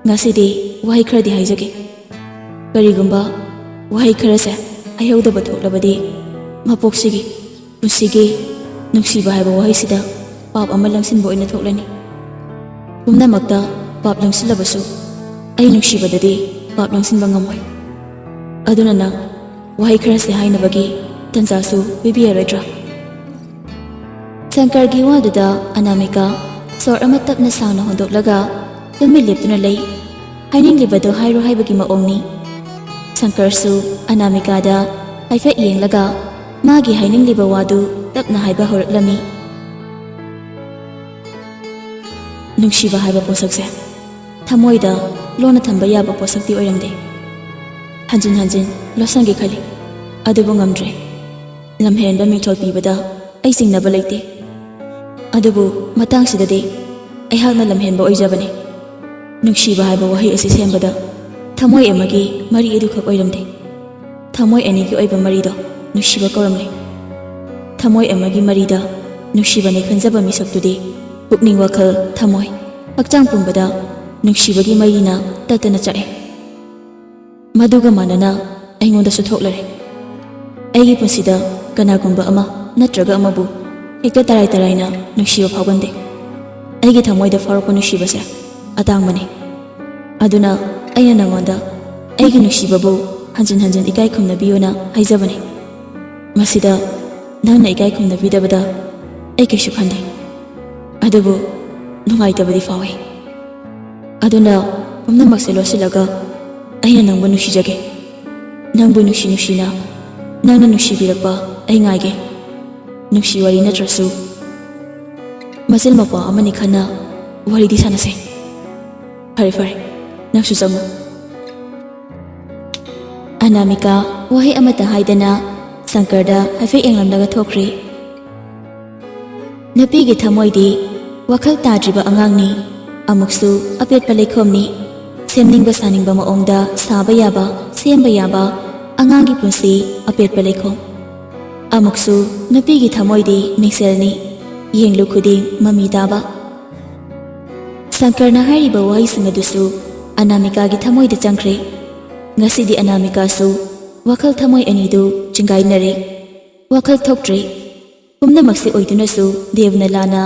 ꯉꯁꯤꯗꯤ ꯋꯥꯍꯩ ꯈꯔꯗꯤ ꯍꯥꯏꯖꯒꯦ꯫ ꯀꯔꯤꯒꯨꯝꯕ ꯋꯥꯍꯩ ꯈꯔꯁꯦ ꯍꯩꯍꯧꯗꯕ ꯊꯣꯛꯂꯕꯗꯤ, ꯃꯄꯣꯛꯁꯤꯒꯤ, ꯄꯨꯟꯁꯤꯒꯤ ꯅꯨꯡꯁꯤꯕ ꯍꯥꯏꯕ ꯋꯥꯍꯩꯁꯤꯗ ꯄꯥꯞ ꯑꯃ ꯂꯪꯁꯤꯟꯕ ꯑꯣꯏꯅ ꯊꯣꯛꯂꯅꯤ꯫ ꯄꯨꯝꯅꯃꯛꯇ ꯄꯥꯞ ꯂꯪꯁꯤꯜꯂꯕꯁꯨ, ꯑꯩ ꯅꯨꯡꯁꯤꯕꯗꯗꯤ ꯄꯥꯞ ꯂꯪꯁꯤꯟꯕ ꯉꯝꯃꯣꯏ꯫ ꯑꯗꯨꯅ ꯅꯪ ꯋꯥꯍꯩ ꯈꯔꯁꯦ ꯍꯥꯏꯅꯕꯒꯤ ꯇꯟꯖꯥꯁꯨ ꯄꯤꯕꯤꯔꯔꯣꯏꯗ꯭ꯔꯥ?" ꯁꯪꯀꯔꯒꯤ ꯋꯥꯗꯨꯗ ꯑꯅꯥꯃꯤꯀꯥ ꯁꯣꯔ ꯑꯃ ꯇꯞꯅ ꯁꯥꯡꯅ ꯍꯣꯟꯗꯣꯛꯂꯒ ꯇꯨꯃꯤꯟ ꯂꯦꯞꯇꯨꯅ ꯂꯩ꯫ ꯍꯥꯏꯅꯤꯡꯂꯤꯕꯗꯨ ꯍꯥꯏꯔꯣ ꯍꯥꯏꯕꯒꯤ ꯃꯑꯣꯡꯅꯤ꯫ ꯁꯪꯀꯔꯁꯨ ꯑꯅꯥꯃꯤꯀꯥꯗ ꯍꯥꯏꯐꯦꯠ ꯌꯦꯡꯂꯒ ꯃꯥꯒꯤ ꯍꯥꯏꯅꯤꯡꯂꯤꯕ ꯋꯥꯗꯨ ꯇꯞꯅ ꯍꯥꯏꯕ ꯍꯧꯔꯛꯂꯝꯃꯤ꯫ "ꯅꯨꯡꯁꯤꯕ ꯍꯥꯏꯕ ꯄꯣꯠꯁꯛꯁꯦ ꯊꯃꯣꯏꯗ ꯂꯣꯟꯅ ꯊꯝꯕ ꯌꯥꯕ ꯄꯣꯠꯁꯛꯇꯤ ꯑꯣꯏꯔꯝꯗꯦ꯫ ꯍꯟꯖꯤꯟ ꯍꯟꯖꯤꯟ ꯂꯣꯠꯁꯟꯒꯦ ꯈꯜꯂꯤ, ꯑꯗꯨꯕꯨ ꯉꯝꯗ꯭ꯔꯦ꯫ ꯂꯝꯍꯦꯟꯕ ꯃꯤꯡꯊꯣꯜ ꯄꯤꯕꯗ ꯑꯩ ꯆꯤꯡꯅꯕ ꯂꯩꯇꯦ꯫ ꯑꯗꯨꯕꯨ ꯃꯇꯥꯡꯁꯤꯗꯗꯤ ꯑꯩꯍꯥꯛꯅ ꯂꯝꯍꯦꯟꯕ ꯑꯣꯏꯖꯕꯅꯤ꯫ ꯅꯨꯡꯁꯤꯕ ꯍꯥꯏꯕ ꯋꯥꯍꯩ ꯑꯁꯤ ꯁꯦꯝꯕꯗ ꯊꯃꯣꯏ ꯑꯃꯒꯤ ꯃꯔꯤ ꯑꯗꯨꯈꯛ ꯑꯣꯏꯔꯝꯗꯦ꯫ ꯊꯃꯣꯏ ꯑꯅꯤꯒꯤ ꯑꯣꯏꯕ ꯃꯔꯤꯗꯣ ꯅꯨꯡꯁꯤꯕ ꯀꯧꯔꯝꯂꯦ꯫ ꯊꯃꯣꯏ ꯑꯃꯒꯤ ꯃꯔꯤꯗ ꯅꯨꯡꯁꯤꯕꯅꯦ ꯈꯟꯖꯕ ꯃꯤꯁꯛꯇꯨꯗꯤ ꯄꯨꯛꯅꯤꯡ, ꯋꯥꯈꯜ, ꯊꯃꯣꯏ, ꯍꯛꯆꯥꯡ ꯄꯨꯝꯕꯗ ꯅꯨꯡꯁꯤꯕꯒꯤ ꯃꯩꯅ ꯇꯠꯇꯅ ꯆꯥꯛꯑꯦ꯫ ꯃꯗꯨꯒ ꯃꯥꯟꯅꯅ ꯑꯩꯉꯣꯟꯗꯁꯨ ꯊꯣꯛꯂꯔꯦ꯫ ꯑꯩꯒꯤ ꯄꯨꯟꯁꯤꯗ ꯀꯅꯥꯒꯨꯝꯕ ꯑꯃ ꯅꯠꯇ꯭ꯔꯒ ꯑꯃꯕꯨ ꯍꯦꯛꯇ ꯇꯔꯥꯏ ꯇꯔꯥꯏꯅ ꯅꯨꯡꯁꯤꯕ ꯐꯥꯎꯒꯟꯗꯦ꯫ ꯑꯩꯒꯤ ꯊꯃꯣꯏꯗ ꯐꯥꯎꯔꯛꯄ ꯅꯨꯡꯁꯤꯕꯁꯦ ꯑꯇꯥꯡꯕꯅꯤ꯫ ꯑꯗꯨꯅ ꯑꯩꯅ ꯅꯉꯣꯟꯗ ꯑꯩꯒꯤ ꯅꯨꯡꯁꯤꯕꯕꯨ ꯍꯟꯖꯤꯟ ꯍꯟꯖꯤꯟ ꯏꯀꯥꯏ ꯈꯨꯝꯅꯕꯤꯌꯨꯅ ꯍꯥꯏꯖꯕꯅꯤ꯫ ꯃꯁꯤꯗ ꯅꯪꯅ ꯏꯀꯥꯏ ꯈꯨꯝꯅꯕꯤꯗꯕꯗ ꯑꯩ ꯀꯩꯁꯨ ꯈꯟꯗꯦ꯫ ꯑꯗꯨꯕꯨ ꯅꯨꯡꯉꯥꯏꯇꯕꯗꯤ ꯐꯥꯎꯏ꯫ ꯑꯗꯨꯅ ꯄꯨꯝꯅꯃꯛꯁꯦ ꯂꯣꯠꯁꯤꯜꯂꯒ ꯑꯩꯅ ꯅꯪꯕꯨ ꯅꯨꯡꯁꯤꯖꯒꯦ꯫ ꯅꯪꯕꯨ ꯅꯨꯡꯁꯤ ꯅꯨꯡꯁꯤꯅ ꯅꯪꯅ ꯅꯨꯡꯁꯤꯕꯤꯔꯛꯄ ꯑꯩ ꯉꯥꯏꯒꯦ꯫ ꯅꯨꯡꯁꯤ ꯋꯥꯔꯤ ꯅꯠꯇ꯭ꯔꯁꯨ ꯃꯆꯤꯜ ꯃꯧꯄ꯭ꯋꯥ ꯑꯃꯅꯤ ꯈꯟꯅ ꯋꯥꯔꯤꯗꯤ ꯁꯥꯟꯅꯁꯦ꯫ ꯐꯔꯦ, ꯐꯔꯦ, ꯅꯪꯁꯨ ꯆꯪꯉꯨ꯫ ꯑꯅꯥꯃꯤꯀꯥ ꯋꯥꯍꯩ ꯑꯃꯠꯇ ꯍꯥꯏꯗꯅ ꯁꯪꯀꯔꯗ ꯍꯥꯏꯐꯦꯠ ꯌꯦꯡꯂꯝꯂꯒ ꯊꯣꯛꯈ꯭ꯔꯦ꯫ ꯅꯨꯄꯤꯒꯤ ꯊꯃꯣꯏꯗꯤ ꯋꯥꯈꯜ ꯇꯥꯗ꯭ꯔꯤꯕ ꯑꯉꯥꯡꯅꯤ꯫ ꯑꯃꯨꯛꯁꯨ ꯑꯄꯦꯠꯄ ꯂꯩꯈꯣꯝꯅꯤ꯫ ꯁꯦꯝꯅꯤꯡꯕ ꯁꯥꯅꯤꯡꯕ ꯃꯑꯣꯡꯗ ꯁꯥꯕ ꯌꯥꯕ, ꯁꯦꯝꯕ ꯌꯥꯕ ꯑꯉꯥꯡꯒꯤ ꯄꯨꯟꯁꯤ ꯑꯄꯦꯠꯄ ꯂꯩꯈꯣꯝ꯫ ꯑꯃꯨꯛꯁꯨ ꯅꯨꯄꯤꯒꯤ ꯊꯃꯣꯏꯗꯤ ꯃꯤꯡꯁꯦꯜꯅꯤ꯫ ꯌꯦꯡꯂꯨ ꯈꯨꯗꯤꯡ ꯃꯃꯤ ꯇꯥꯕ꯫ ꯁꯪꯀꯔꯅ ꯍꯥꯏꯔꯤꯕ ꯋꯥꯍꯩꯁꯤꯡ ꯑꯗꯨꯁꯨ ꯑꯅꯥꯃꯤꯀꯥꯒꯤ ꯊꯃꯣꯏꯗ ꯆꯪꯈ꯭ꯔꯦ꯫ ꯉꯁꯤꯗꯤ ꯑꯅꯥꯃꯤꯀꯥꯁꯨ ꯋꯥꯈꯜ ꯊꯃꯣꯏ ꯑꯅꯤꯗꯨ ꯆꯤꯡꯒꯥꯏꯅꯔꯦ꯫ ꯋꯥꯈꯜ ꯊꯣꯛꯇ꯭ꯔꯦ꯫ ꯄꯨꯝꯅꯃꯛꯁꯤ ꯑꯣꯏꯗꯨꯅꯁꯨ ꯗꯦꯕꯅ ꯂꯥꯟꯅ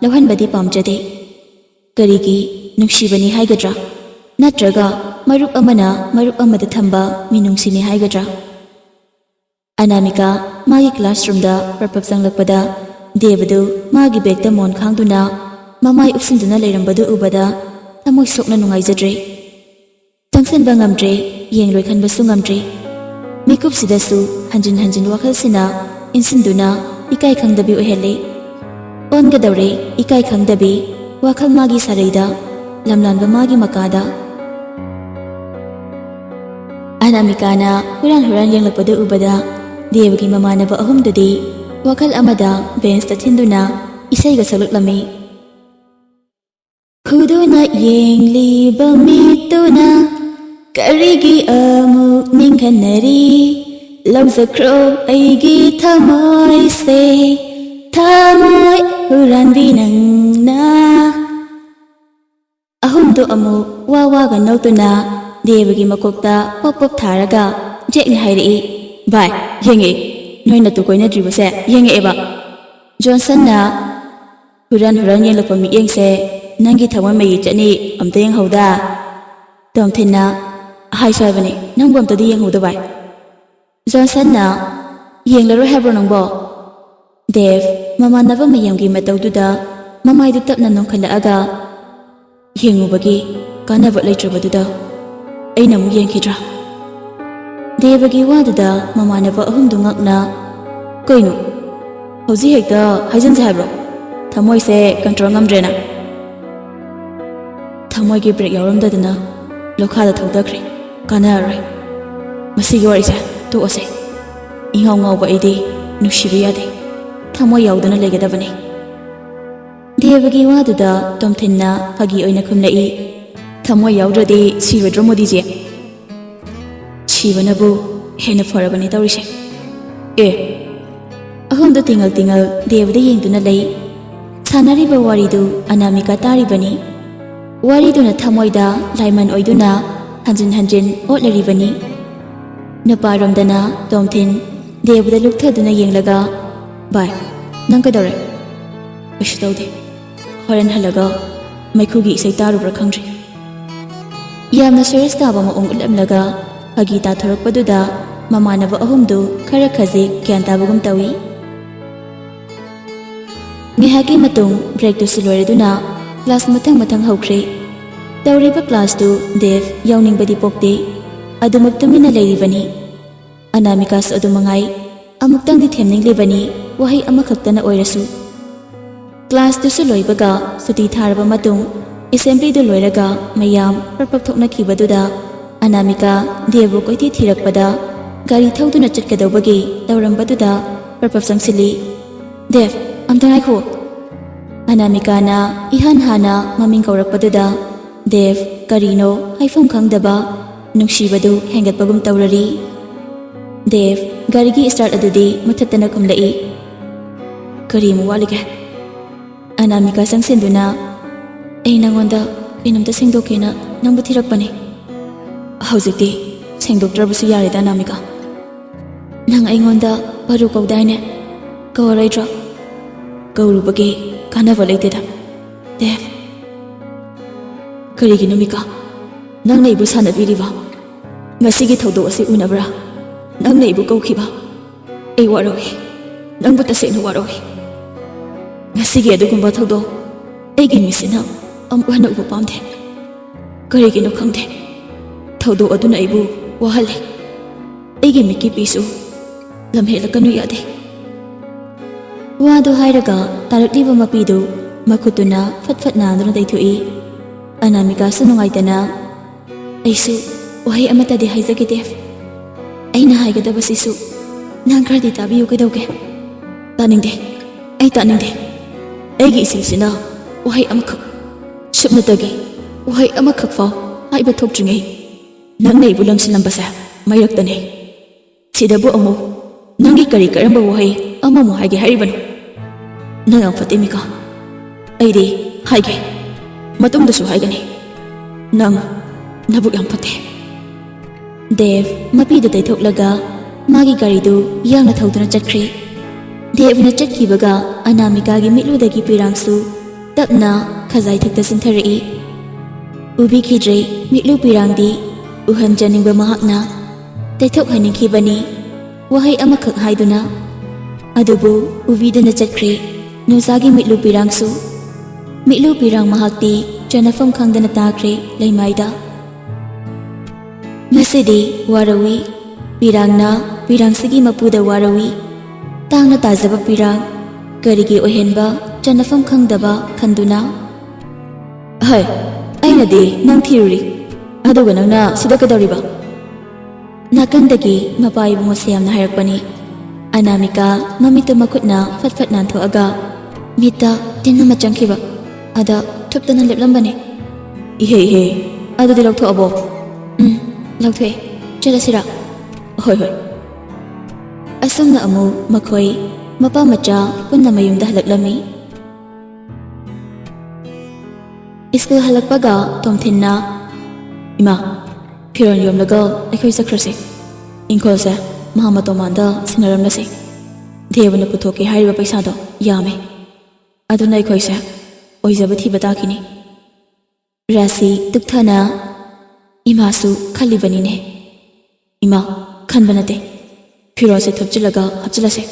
ꯂꯧꯍꯟꯕꯗꯤ ꯄꯥꯝꯖꯗꯦ꯫ ꯀꯔꯤꯒꯤ? ꯅꯨꯡꯁꯤꯕꯅꯤ ꯍꯥꯏꯒꯗ꯭ꯔꯥ? ꯅꯠꯇ꯭ꯔꯒ ꯃꯔꯨꯞ ꯑꯃꯅ ꯃꯔꯨꯞ ꯑꯃꯗ ꯊꯝꯕ ꯃꯤꯅꯨꯡꯁꯤꯅꯤ ꯍꯥꯏꯒꯗ꯭ꯔꯥ? ꯑꯅꯥꯃꯤꯀꯥ ꯃꯥꯒꯤ classroomꯗ ꯄ꯭ꯔꯞ ꯄ꯭ꯔꯞ ꯆꯪꯂꯛꯄꯗ ꯗꯦꯕꯗꯨ ꯃꯥꯒꯤ bagꯇ ꯃꯣꯟ ꯈꯥꯡꯗꯨꯅ ꯃꯃꯥꯏ ꯎꯞꯁꯤꯟꯗꯨꯅ ꯂꯩꯔꯝꯕꯗꯨ ꯎꯕꯗ ꯊꯃꯣꯏ ꯁꯣꯛꯅ ꯅꯨꯡꯉꯥꯏꯖꯗ꯭ꯔꯦ꯫ ꯆꯪꯁꯤꯟꯕ ꯉꯝꯗ꯭ꯔꯦ, ꯌꯦꯡꯂꯣꯏ ꯈꯟꯕꯁꯨ ꯉꯝꯗ꯭ꯔꯦ꯫ ꯃꯤꯀꯨꯞꯁꯤꯗꯁꯨ ꯍꯟꯖꯤꯟ ꯍꯟꯖꯤꯟ ꯋꯥꯈꯜꯁꯤꯅ ꯏꯟꯁꯤꯟꯗꯨꯅ ꯏꯀꯥꯏ ꯈꯪꯗꯕꯤ ꯑꯣꯏꯍꯜꯂꯦ꯫ ꯑꯣꯟꯒꯗꯧꯔꯦ ꯏꯀꯥꯏ ꯈꯪꯗꯕꯤ, ꯋꯥꯈꯜ ꯃꯥꯒꯤ ꯁꯥꯔꯩꯗ ꯂꯝꯂꯥꯟꯕ ꯃꯥꯒꯤ ꯃꯀꯥꯗ꯫ ꯑꯅꯥꯃꯤꯀꯥꯅ ꯍꯨꯔꯥꯟ ꯍꯨꯔꯥꯟ ꯌꯦꯡꯂꯛꯄꯗꯨ ꯎꯕꯗ ꯗꯦꯕꯒꯤ ꯃꯃꯥꯟꯅꯕ ꯑꯍꯨꯝꯗꯨꯗꯤ ꯋꯥꯈꯜ ꯑꯃꯗ benchꯇ ꯊꯤꯟꯗꯨꯅ ꯏꯁꯩꯒ ꯁꯛꯂꯛꯂꯝꯃꯤ꯫ ꯍꯨꯗꯨꯅ ꯌꯦꯡꯂꯤꯕ ꯃꯤꯠꯇꯨꯅ ꯀꯔꯤꯒꯤ ꯑꯃꯨꯛ ꯅꯤꯡꯍꯟꯅꯔꯤ? ꯂꯧꯖꯈ꯭ꯔꯣ ꯑꯩꯒꯤ ꯊꯃꯣꯏꯁꯦ, ꯊꯃꯣꯏ ꯍꯨꯔꯥꯟꯕꯤ ꯅꯪꯅ꯫ ꯑꯍꯨꯝꯗꯨ ꯑꯃꯨꯛ ꯋꯥ ꯋꯥꯒ ꯅꯣꯛꯇꯨꯅ ꯗꯦꯕꯒꯤ ꯃꯀꯣꯛꯇ ꯄꯣꯞ ꯄꯣꯞ ꯊꯥꯔꯒ ꯖꯦꯛꯅ ꯍꯥꯏꯔꯛꯏ, "ꯚꯥꯏ, ꯌꯦꯡꯉꯛꯑꯦ, ꯅꯣꯏ ꯅꯇꯨ ꯀꯣꯏꯅꯗ꯭ꯔꯤꯕꯁꯦ ꯌꯦꯡꯉꯛꯑꯦꯕ꯫" ꯖꯣꯟꯁꯟꯅ, "ꯍꯨꯔꯥꯟ ꯍꯨꯔꯥꯟ ꯌꯦꯡꯂꯛꯄ ꯃꯤꯠꯌꯦꯡꯁꯦ ꯅꯪꯒꯤ ꯊꯃꯣꯏ ꯃꯌꯦꯛ ꯆꯠꯅꯤ, ꯑꯝꯇ ꯌꯦꯡꯍꯧꯗ?" ꯇꯣꯝꯊꯤꯟꯅ, "ꯍꯥꯏꯁꯨ ꯍꯥꯏꯕꯅꯤ, ꯅꯪꯕꯨ ꯑꯝꯇꯗꯤ ꯌꯦꯡꯍꯧꯗ ꯚꯥꯏ꯫" ꯖꯣꯟꯁꯟꯅ, "ꯌꯦꯡꯂꯔꯣꯏ ꯍꯥꯏꯕ꯭ꯔꯣ ꯅꯪꯕꯣ?" ꯗꯦꯕ, ꯃꯃꯥꯟꯅꯕ ꯃꯌꯥꯝꯒꯤ ꯃꯇꯧꯗꯨꯗ ꯃꯃꯥꯏꯗꯨ ꯇꯞꯅ ꯅꯣꯡꯈꯠꯂꯛꯑꯒ, "ꯌꯦꯡꯉꯨꯕꯒꯤ ꯀꯥꯟꯅꯕ ꯂꯩꯇ꯭ꯔꯕꯗꯨꯗ ꯑꯩꯅ ꯑꯃꯨꯛ ꯌꯦꯡꯈꯤꯗ꯭ꯔꯥ?" ꯗꯦꯕꯒꯤ ꯋꯥꯗꯨꯗ ꯃꯃꯥꯟꯅꯕ ꯑꯍꯨꯝꯗꯨ ꯉꯛꯅ, "ꯀꯩꯅꯣ, ꯍꯧꯖꯤꯛ ꯍꯦꯛꯇ ꯍꯥꯏꯖꯤꯟꯁꯦ ꯍꯥꯏꯕ꯭ꯔꯣ? ꯊꯃꯣꯏꯁꯦ ꯀꯟꯇ꯭ꯔꯣꯜ ꯉꯝꯗ꯭ꯔꯦꯅ?" "ꯊꯃꯣꯏꯒꯤ ꯕ꯭ꯔꯦꯛ ꯌꯥꯎꯔꯝꯗꯗꯅ ꯂꯣꯈꯥꯗ ꯊꯧꯗꯈ꯭ꯔꯦ꯫ ꯀꯥꯟꯅꯔꯔꯣꯏ꯫ ꯃꯁꯤꯒꯤ ꯋꯥꯔꯤꯁꯦ ꯇꯣꯛꯑꯁꯦ꯫ ꯏꯉꯥꯎ ꯉꯥꯎꯕ ꯑꯩꯗꯤ ꯅꯨꯡꯁꯤꯕ ꯌꯥꯗꯦ꯫ ꯊꯃꯣꯏ ꯌꯥꯎꯗꯅ ꯂꯩꯒꯗꯕꯅꯤ꯫" ꯗꯦꯕꯒꯤ ꯋꯥꯗꯨꯗ ꯇꯣꯝꯊꯤꯟꯅ ꯐꯥꯒꯤ ꯑꯣꯏꯅ ꯈꯨꯝꯂꯛꯏ, "ꯊꯃꯣꯏ ꯌꯥꯎꯗ꯭ꯔꯗꯤ ꯁꯤꯔꯣꯏꯗ꯭ꯔꯣ ꯃꯣꯗꯤꯖꯤ? ꯁꯤꯕꯅꯕꯨ ꯍꯦꯟꯅ ꯐꯔꯕꯅꯤ ꯇꯧꯔꯤꯁꯦ꯫" ꯑꯦ꯫ ꯑꯍꯨꯝꯗꯨ ꯇꯤꯡꯉꯜ ꯇꯤꯡꯉꯜ ꯗꯦꯕꯗ ꯌꯦꯡꯗꯨꯅ ꯂꯩ꯫ ꯁꯥꯟꯅꯔꯤꯕ ꯋꯥꯔꯤꯗꯨ ꯑꯅꯥꯃꯤꯀꯥ ꯇꯥꯔꯤꯕꯅꯤ꯫ ꯋꯥꯔꯤꯗꯨꯅ ꯊꯃꯣꯏꯗ ꯂꯥꯏꯃꯟ ꯑꯣꯏꯗꯨꯅ ꯍꯟꯖꯤꯟ ꯍꯟꯖꯤꯟ ꯑꯣꯠꯂꯔꯤꯕꯅꯤ꯫ ꯅꯨꯄꯥꯔꯣꯝꯗꯅ ꯇꯣꯝꯊꯤꯟ ꯗꯦꯕꯗ ꯂꯨꯞꯊꯗꯨꯅ ꯌꯦꯡꯂꯒ, "ꯚꯥꯏ, ꯅꯪ ꯀꯩꯗꯧꯔꯦ?" "ꯀꯩꯁꯨ ꯇꯧꯗꯦ꯫ ꯍꯣꯔꯦꯟ ꯍꯜꯂꯒ ꯃꯩꯈꯨꯒꯤ ꯏꯁꯩ ꯇꯥꯔꯨꯕ꯭ꯔꯥ ꯈꯪꯗ꯭ꯔꯦ꯫" ꯌꯥꯝꯅ ꯁꯦꯔꯤꯌꯁ ꯇꯥꯕ ꯃꯑꯣꯡ ꯎꯠꯂꯝꯂꯒ ꯐꯥꯒꯤ ꯇꯥꯊꯣꯔꯛꯄꯗꯨꯗ ꯃꯃꯥꯟꯅꯕ ꯑꯍꯨꯝꯗꯨ ꯈꯔ ꯈꯖꯤꯛ ꯒ꯭ꯌꯥꯟ ꯇꯥꯕꯒꯨꯝ ꯇꯧꯏ꯫ ꯉꯥꯏꯍꯥꯛꯀꯤ ꯃꯇꯨꯡ ꯕ꯭ꯔꯦꯛꯇꯨꯁꯨ ꯂꯣꯏꯔꯗꯨꯅ ꯀ꯭ꯂꯥꯁ ꯃꯊꯪ ꯃꯊꯪ ꯍꯧꯈ꯭ꯔꯦ꯫ ꯇꯧꯔꯤꯕ ꯀ꯭ꯂꯥꯁꯇꯨ ꯗꯦꯕ ꯌꯥꯎꯅꯤꯡꯕꯗꯤ ꯄꯣꯛꯇꯦ꯫ ꯑꯗꯨꯃꯛ ꯇꯨꯃꯤꯟꯅ ꯂꯩꯔꯤꯕꯅꯤ꯫ ꯑꯅꯥꯃꯤꯀꯥꯁꯨ ꯑꯗꯨ ꯃꯉꯥꯏ꯫ ꯑꯃꯨꯛꯇꯪꯗꯤ ꯊꯦꯝꯅꯤꯡꯂꯤꯕꯅꯤ, ꯋꯥꯍꯩ ꯑꯃꯈꯛꯇꯅ ꯑꯣꯏꯔꯁꯨ꯫ ꯀ꯭ꯂꯥꯁꯇꯨꯁꯨ ꯂꯣꯏꯕꯒ ꯁꯨꯇꯤ ꯊꯥꯔꯕ ꯃꯇꯨꯡ ꯑꯦꯁꯦꯝꯕ꯭ꯂꯤꯗꯨ ꯂꯣꯏꯔꯒ ꯃꯌꯥꯝ ꯄ꯭ꯔꯞ ꯄ꯭ꯔꯞ ꯊꯣꯛꯅꯈꯤꯕꯗꯨꯗ ꯑꯅꯥꯃꯤꯀꯥ ꯗꯦꯕꯕꯨ ꯀꯣꯏꯊꯤ ꯊꯤꯔꯛꯄꯗ ꯒꯥꯔꯤ ꯊꯧꯗꯨꯅ ꯆꯠꯀꯗꯧꯕꯒꯤ ꯇꯧꯔꯝꯕꯗꯨꯗ ꯄ꯭ꯔꯞ ꯄ꯭ꯔꯞ ꯆꯪꯁꯤꯜꯂꯤ꯫ "ꯗꯦꯕ, ꯑꯝꯇ ꯉꯥꯏꯈꯣ꯫" ꯑꯅꯥꯃꯤꯀꯥꯅ ꯏꯍꯥꯟ ꯍꯥꯟꯅ ꯃꯃꯤꯡ ꯀꯧꯔꯛꯄꯗꯨꯗ ꯗꯦꯕ ꯀꯔꯤꯅꯣ ꯍꯥꯏꯐꯝ ꯈꯪꯗꯕ ꯅꯨꯡꯁꯤꯕꯗꯨ ꯍꯦꯟꯒꯠꯄꯒꯨꯝ ꯇꯧꯔꯔꯤ꯫ ꯗꯦꯕ, ꯒꯥꯔꯤꯒꯤ start ꯑꯗꯨꯗꯤ ꯃꯨꯊꯠꯇꯅ ꯈꯨꯝꯂꯛꯏ꯫ "ꯀꯔꯤ ꯑꯃꯨꯛ ꯋꯥꯠꯂꯤꯒꯦ?" ꯑꯅꯥꯃꯤꯀꯥ ꯆꯪꯁꯤꯟꯗꯨꯅ, "ꯑꯩ ꯅꯪꯉꯣꯟꯗ ꯀꯩꯅꯣꯝꯇ ꯁꯦꯡꯗꯣꯛꯀꯦꯅ ꯅꯪꯕꯨ ꯊꯤꯔꯛꯄꯅꯦ꯫ ꯍꯧꯖꯤꯛꯇꯤ ꯁꯦꯡꯗꯣꯛꯇ꯭ꯔꯕꯁꯨ ꯌꯥꯔꯦꯗ, ꯑꯅꯥꯃꯤꯀꯥ꯫ ꯅꯪ ꯑꯩꯉꯣꯟꯗ ꯄꯔꯨ ꯀꯧꯗꯥꯏꯅꯦ? ꯀꯧꯔꯣꯏꯗ꯭ꯔꯣ?" "ꯀꯧꯔꯨꯕꯒꯤ ꯀꯥꯟꯅꯕ ꯂꯩꯇꯦꯗ, ꯗꯦꯕ꯫" "ꯀꯔꯤꯒꯤꯅꯣ, ꯃꯤꯀꯥ? ꯅꯪꯅ ꯑꯩꯕꯨ ꯁꯥꯟꯅꯕꯤꯔꯤꯕ? ꯉꯁꯤꯒꯤ ꯊꯧꯗꯣꯛ ꯑꯁꯤ ꯎꯅꯕ꯭ꯔꯥ? ꯅꯪꯅ ꯑꯩꯕꯨ ꯀꯧꯈꯤꯕ? ꯑꯩ ꯋꯥꯔꯧꯏ꯫ ꯅꯪꯕꯨ ꯇꯁꯦꯡꯅ ꯋꯥꯔꯧꯏ꯫ ꯉꯁꯤꯒꯤ ꯑꯗꯨꯒꯨꯝꯕ ꯊꯧꯗꯣꯛ ꯑꯩꯒꯤ ꯃꯤꯠꯁꯤꯅ ꯑꯃꯨꯛ ꯍꯟꯅ ꯎꯕ ꯄꯥꯝꯗꯦ꯫ ꯀꯔꯤꯒꯤꯅꯣ ꯈꯪꯗꯦ, ꯊꯧꯗꯣꯛ ꯑꯗꯨꯅ ꯑꯩꯕꯨ ꯋꯥꯍꯜꯂꯦ꯫ ꯑꯩꯒꯤ ꯃꯤꯠꯀꯤ ꯄꯤꯁꯨ ꯂꯝꯍꯦꯜꯂꯛꯀꯅꯨ ꯌꯥꯗꯦ꯫" ꯋꯥꯗꯨ ꯍꯥꯏꯔꯒ ꯇꯥꯔꯛꯂꯤꯕ ꯃꯄꯤꯗꯨ ꯃꯈꯨꯠꯇꯨꯅ ꯐꯠ ꯐꯠ ꯅꯥꯟꯗꯨꯅ ꯇꯩꯊꯣꯛꯏ꯫ ꯑꯅꯥꯃꯤꯀꯥꯁꯨ ꯅꯨꯡꯉꯥꯏꯇꯅ, "ꯑꯩꯁꯨ ꯋꯥꯍꯩ ꯑꯃꯠꯇꯗꯤ ꯍꯥꯏꯖꯒꯦ, ꯗꯦꯕ꯫ ꯑꯩꯅ ꯍꯥꯏꯒꯗꯕꯁꯤꯁꯨ ꯅꯪ ꯈꯔꯗꯤ ꯇꯥꯕꯤꯌꯨ ꯀꯩꯗꯧꯒꯦ?" "ꯇꯥꯅꯤꯡꯗꯦ, ꯑꯩ ꯇꯥꯅꯤꯡꯗꯦ꯫ ꯑꯩꯒꯤ ꯏꯆꯦꯁꯤꯅ ꯋꯥꯍꯩ ꯑꯃꯈꯛ, ꯁꯨꯞꯅꯇꯒꯤ ꯋꯥꯍꯩ ꯑꯃꯈꯛ ꯐꯥꯎ ꯍꯥꯏꯕ ꯊꯣꯛꯇ꯭ꯔꯤꯉꯩ ꯅꯪꯅ ꯑꯩꯕꯨ ꯂꯪꯁꯤꯜꯂꯝꯕꯁꯦ ꯃꯩꯔꯛꯇꯅꯤ꯫ ꯁꯤꯗꯕꯨ ꯑꯃꯨꯛ ꯅꯪꯒꯤ ꯀꯔꯤ ꯀꯔꯝꯕ ꯋꯥꯍꯩ ꯑꯃꯃꯨꯛ ꯍꯥꯏꯒꯦ ꯍꯥꯏꯔꯤꯕꯅꯣ? ꯅꯪ ꯌꯥꯝ ꯐꯠꯇꯦ, ꯃꯤꯀꯥ꯫ ꯑꯩꯗꯤ ꯍꯥꯏꯒꯦ, ꯃꯇꯨꯡꯗꯁꯨ ꯍꯥꯏꯒꯅꯤ꯫ ꯅꯪ ꯅꯕꯨꯛ ꯌꯥꯝ ꯐꯠꯇꯦ꯫" ꯗꯦꯕ ꯃꯄꯤꯗꯨ ꯇꯩꯊꯣꯛꯂꯒ ꯃꯥꯒꯤ ꯒꯥꯔꯤꯗꯨ ꯌꯥꯡꯅ ꯊꯧꯗꯨꯅ ꯆꯠꯈ꯭ꯔꯦ꯫ ꯗꯦꯕꯅ ꯆꯠꯈꯤꯕꯒ ꯑꯅꯥꯃꯤꯀꯥꯒꯤ ꯃꯤꯠꯂꯨꯗꯒꯤ ꯄꯤꯔꯥꯡꯁꯨ ꯇꯞꯅ ꯈꯖꯥꯏꯊꯛꯇ ꯆꯤꯟꯊꯔꯛꯏ꯫ ꯎꯕꯤꯈꯤꯗ꯭ꯔꯦ ꯃꯤꯠꯂꯨ ꯄꯤꯔꯥꯡꯗꯤ꯫ ꯎꯍꯟꯖꯅꯤꯡꯕ ꯃꯍꯥꯛꯅ ꯇꯩꯊꯣꯛꯍꯟꯅꯤꯡꯈꯤꯕꯅꯤ, ꯋꯥꯍꯩ ꯑꯃꯈꯛ ꯍꯥꯏꯗꯨꯅ꯫ ꯑꯗꯨꯕꯨ ꯎꯕꯤꯗꯨꯅ ꯆꯠꯈ꯭ꯔꯦ ꯅꯨꯡꯖꯥꯒꯤ ꯃꯤꯠꯂꯨ ꯄꯤꯔꯥꯡꯁꯨ꯫ ꯃꯤꯠꯂꯨ ꯄꯤꯔꯥꯡ ꯃꯍꯥꯛꯇꯤ ꯆꯟꯅꯐꯝ ꯈꯪꯗꯅ ꯇꯥꯈ꯭ꯔꯦ ꯂꯩꯃꯥꯏꯗ꯫ ꯉꯁꯤꯗꯤ ꯋꯥꯔꯧꯏ꯫ ꯄꯤꯔꯥꯡꯅ ꯄꯤꯔꯥꯡꯁꯤꯒꯤ ꯃꯄꯨꯗ ꯋꯥꯔꯧꯏ꯫ ꯇꯥꯡꯅ ꯇꯥꯖꯕ ꯄꯤꯔꯥꯡ ꯀꯔꯤꯒꯤ ꯑꯣꯏꯍꯟꯕ ꯆꯟꯅꯐꯝ ꯈꯪꯗꯕ ꯈꯟꯗꯨꯅ꯫ "ꯍꯩ, ꯑꯩꯅꯗꯤ ꯅꯪ ꯊꯤꯔꯨꯔꯤ, ꯑꯗꯨꯒ ꯅꯪꯅ ꯁꯤꯗ ꯀꯩꯗꯧꯔꯤꯕ?" ꯅꯥꯀꯟꯗꯒꯤ ꯃꯄꯥ ꯏꯕꯨꯡꯉꯣ ꯁꯦꯝꯅ ꯍꯥꯏꯔꯛꯄꯅꯤ꯫ ꯑꯅꯥꯃꯤꯀꯥ ꯃꯃꯤꯠꯇ ꯃꯈꯨꯠꯅ ꯐꯠ ꯐꯠ ꯅꯥꯟꯊꯣꯛꯑꯒ ꯃꯤꯠꯇ ꯇꯤꯟ ꯑꯃ ꯆꯪꯈꯤꯕ ꯑꯗ ꯊꯨꯞꯇꯅ ꯂꯦꯞꯂꯝꯕꯅꯤ꯫ "ꯏꯍꯦ, ꯏꯍꯦ, ꯑꯗꯨꯗꯤ ꯂꯧꯊꯣꯛꯑꯕꯣ?" "ꯎꯝ, ꯂꯧꯊꯣꯛꯑꯦ꯫ ꯆꯠꯂꯁꯤꯔꯥ? ꯍꯣꯏ, ꯍꯣꯏ꯫ ꯑꯁꯨꯝꯅ ꯑꯃꯨꯛ ꯃꯈꯣꯏ ꯃꯄꯥ ꯃꯆꯥ ꯄꯨꯟꯅ ꯃꯌꯨꯝꯗ ꯍꯜꯂꯛꯂꯝꯃꯤ꯫ ꯁ꯭ꯀꯨꯜ ꯍꯜꯂꯛꯄꯒ ꯇꯣꯝꯊꯤꯟꯅ, "ꯏꯃꯥ, ꯐꯤꯔꯣꯜ ꯌꯣꯝꯂꯒ ꯑꯩꯈꯣꯏ ꯆꯠꯈ꯭ꯔꯁꯦ꯫ ꯏꯪꯈꯣꯜꯁꯦ ꯃꯍꯥ ꯃꯇꯣꯃꯥꯟꯗ ꯁꯤꯟꯅꯔꯝꯂꯁꯦ꯫ ꯗꯦꯕꯅ ꯄꯨꯊꯣꯛꯀꯦ ꯍꯥꯏꯔꯤꯕ ꯄꯩꯁꯥꯗꯣ ꯌꯥꯝꯃꯦ꯫ ꯑꯗꯨꯅ ꯑꯩꯈꯣꯏꯁꯦ ꯑꯣꯏꯖꯕ ꯊꯤꯕ ꯇꯥꯈꯤꯅꯤ꯫" ꯔꯥꯁꯤ ꯇꯨꯛꯊꯅ, "ꯏꯃꯥꯁꯨ ꯈꯜꯂꯤꯕꯅꯤꯅꯦ꯫" "ꯏꯃꯥ, ꯈꯟꯕ ꯅꯠꯇꯦ꯫ ꯐꯤꯔꯣꯜꯁꯦ ꯊꯨꯞꯆꯤꯜꯂꯒ ꯍꯥꯞꯆꯤꯜꯂꯁꯦ꯫"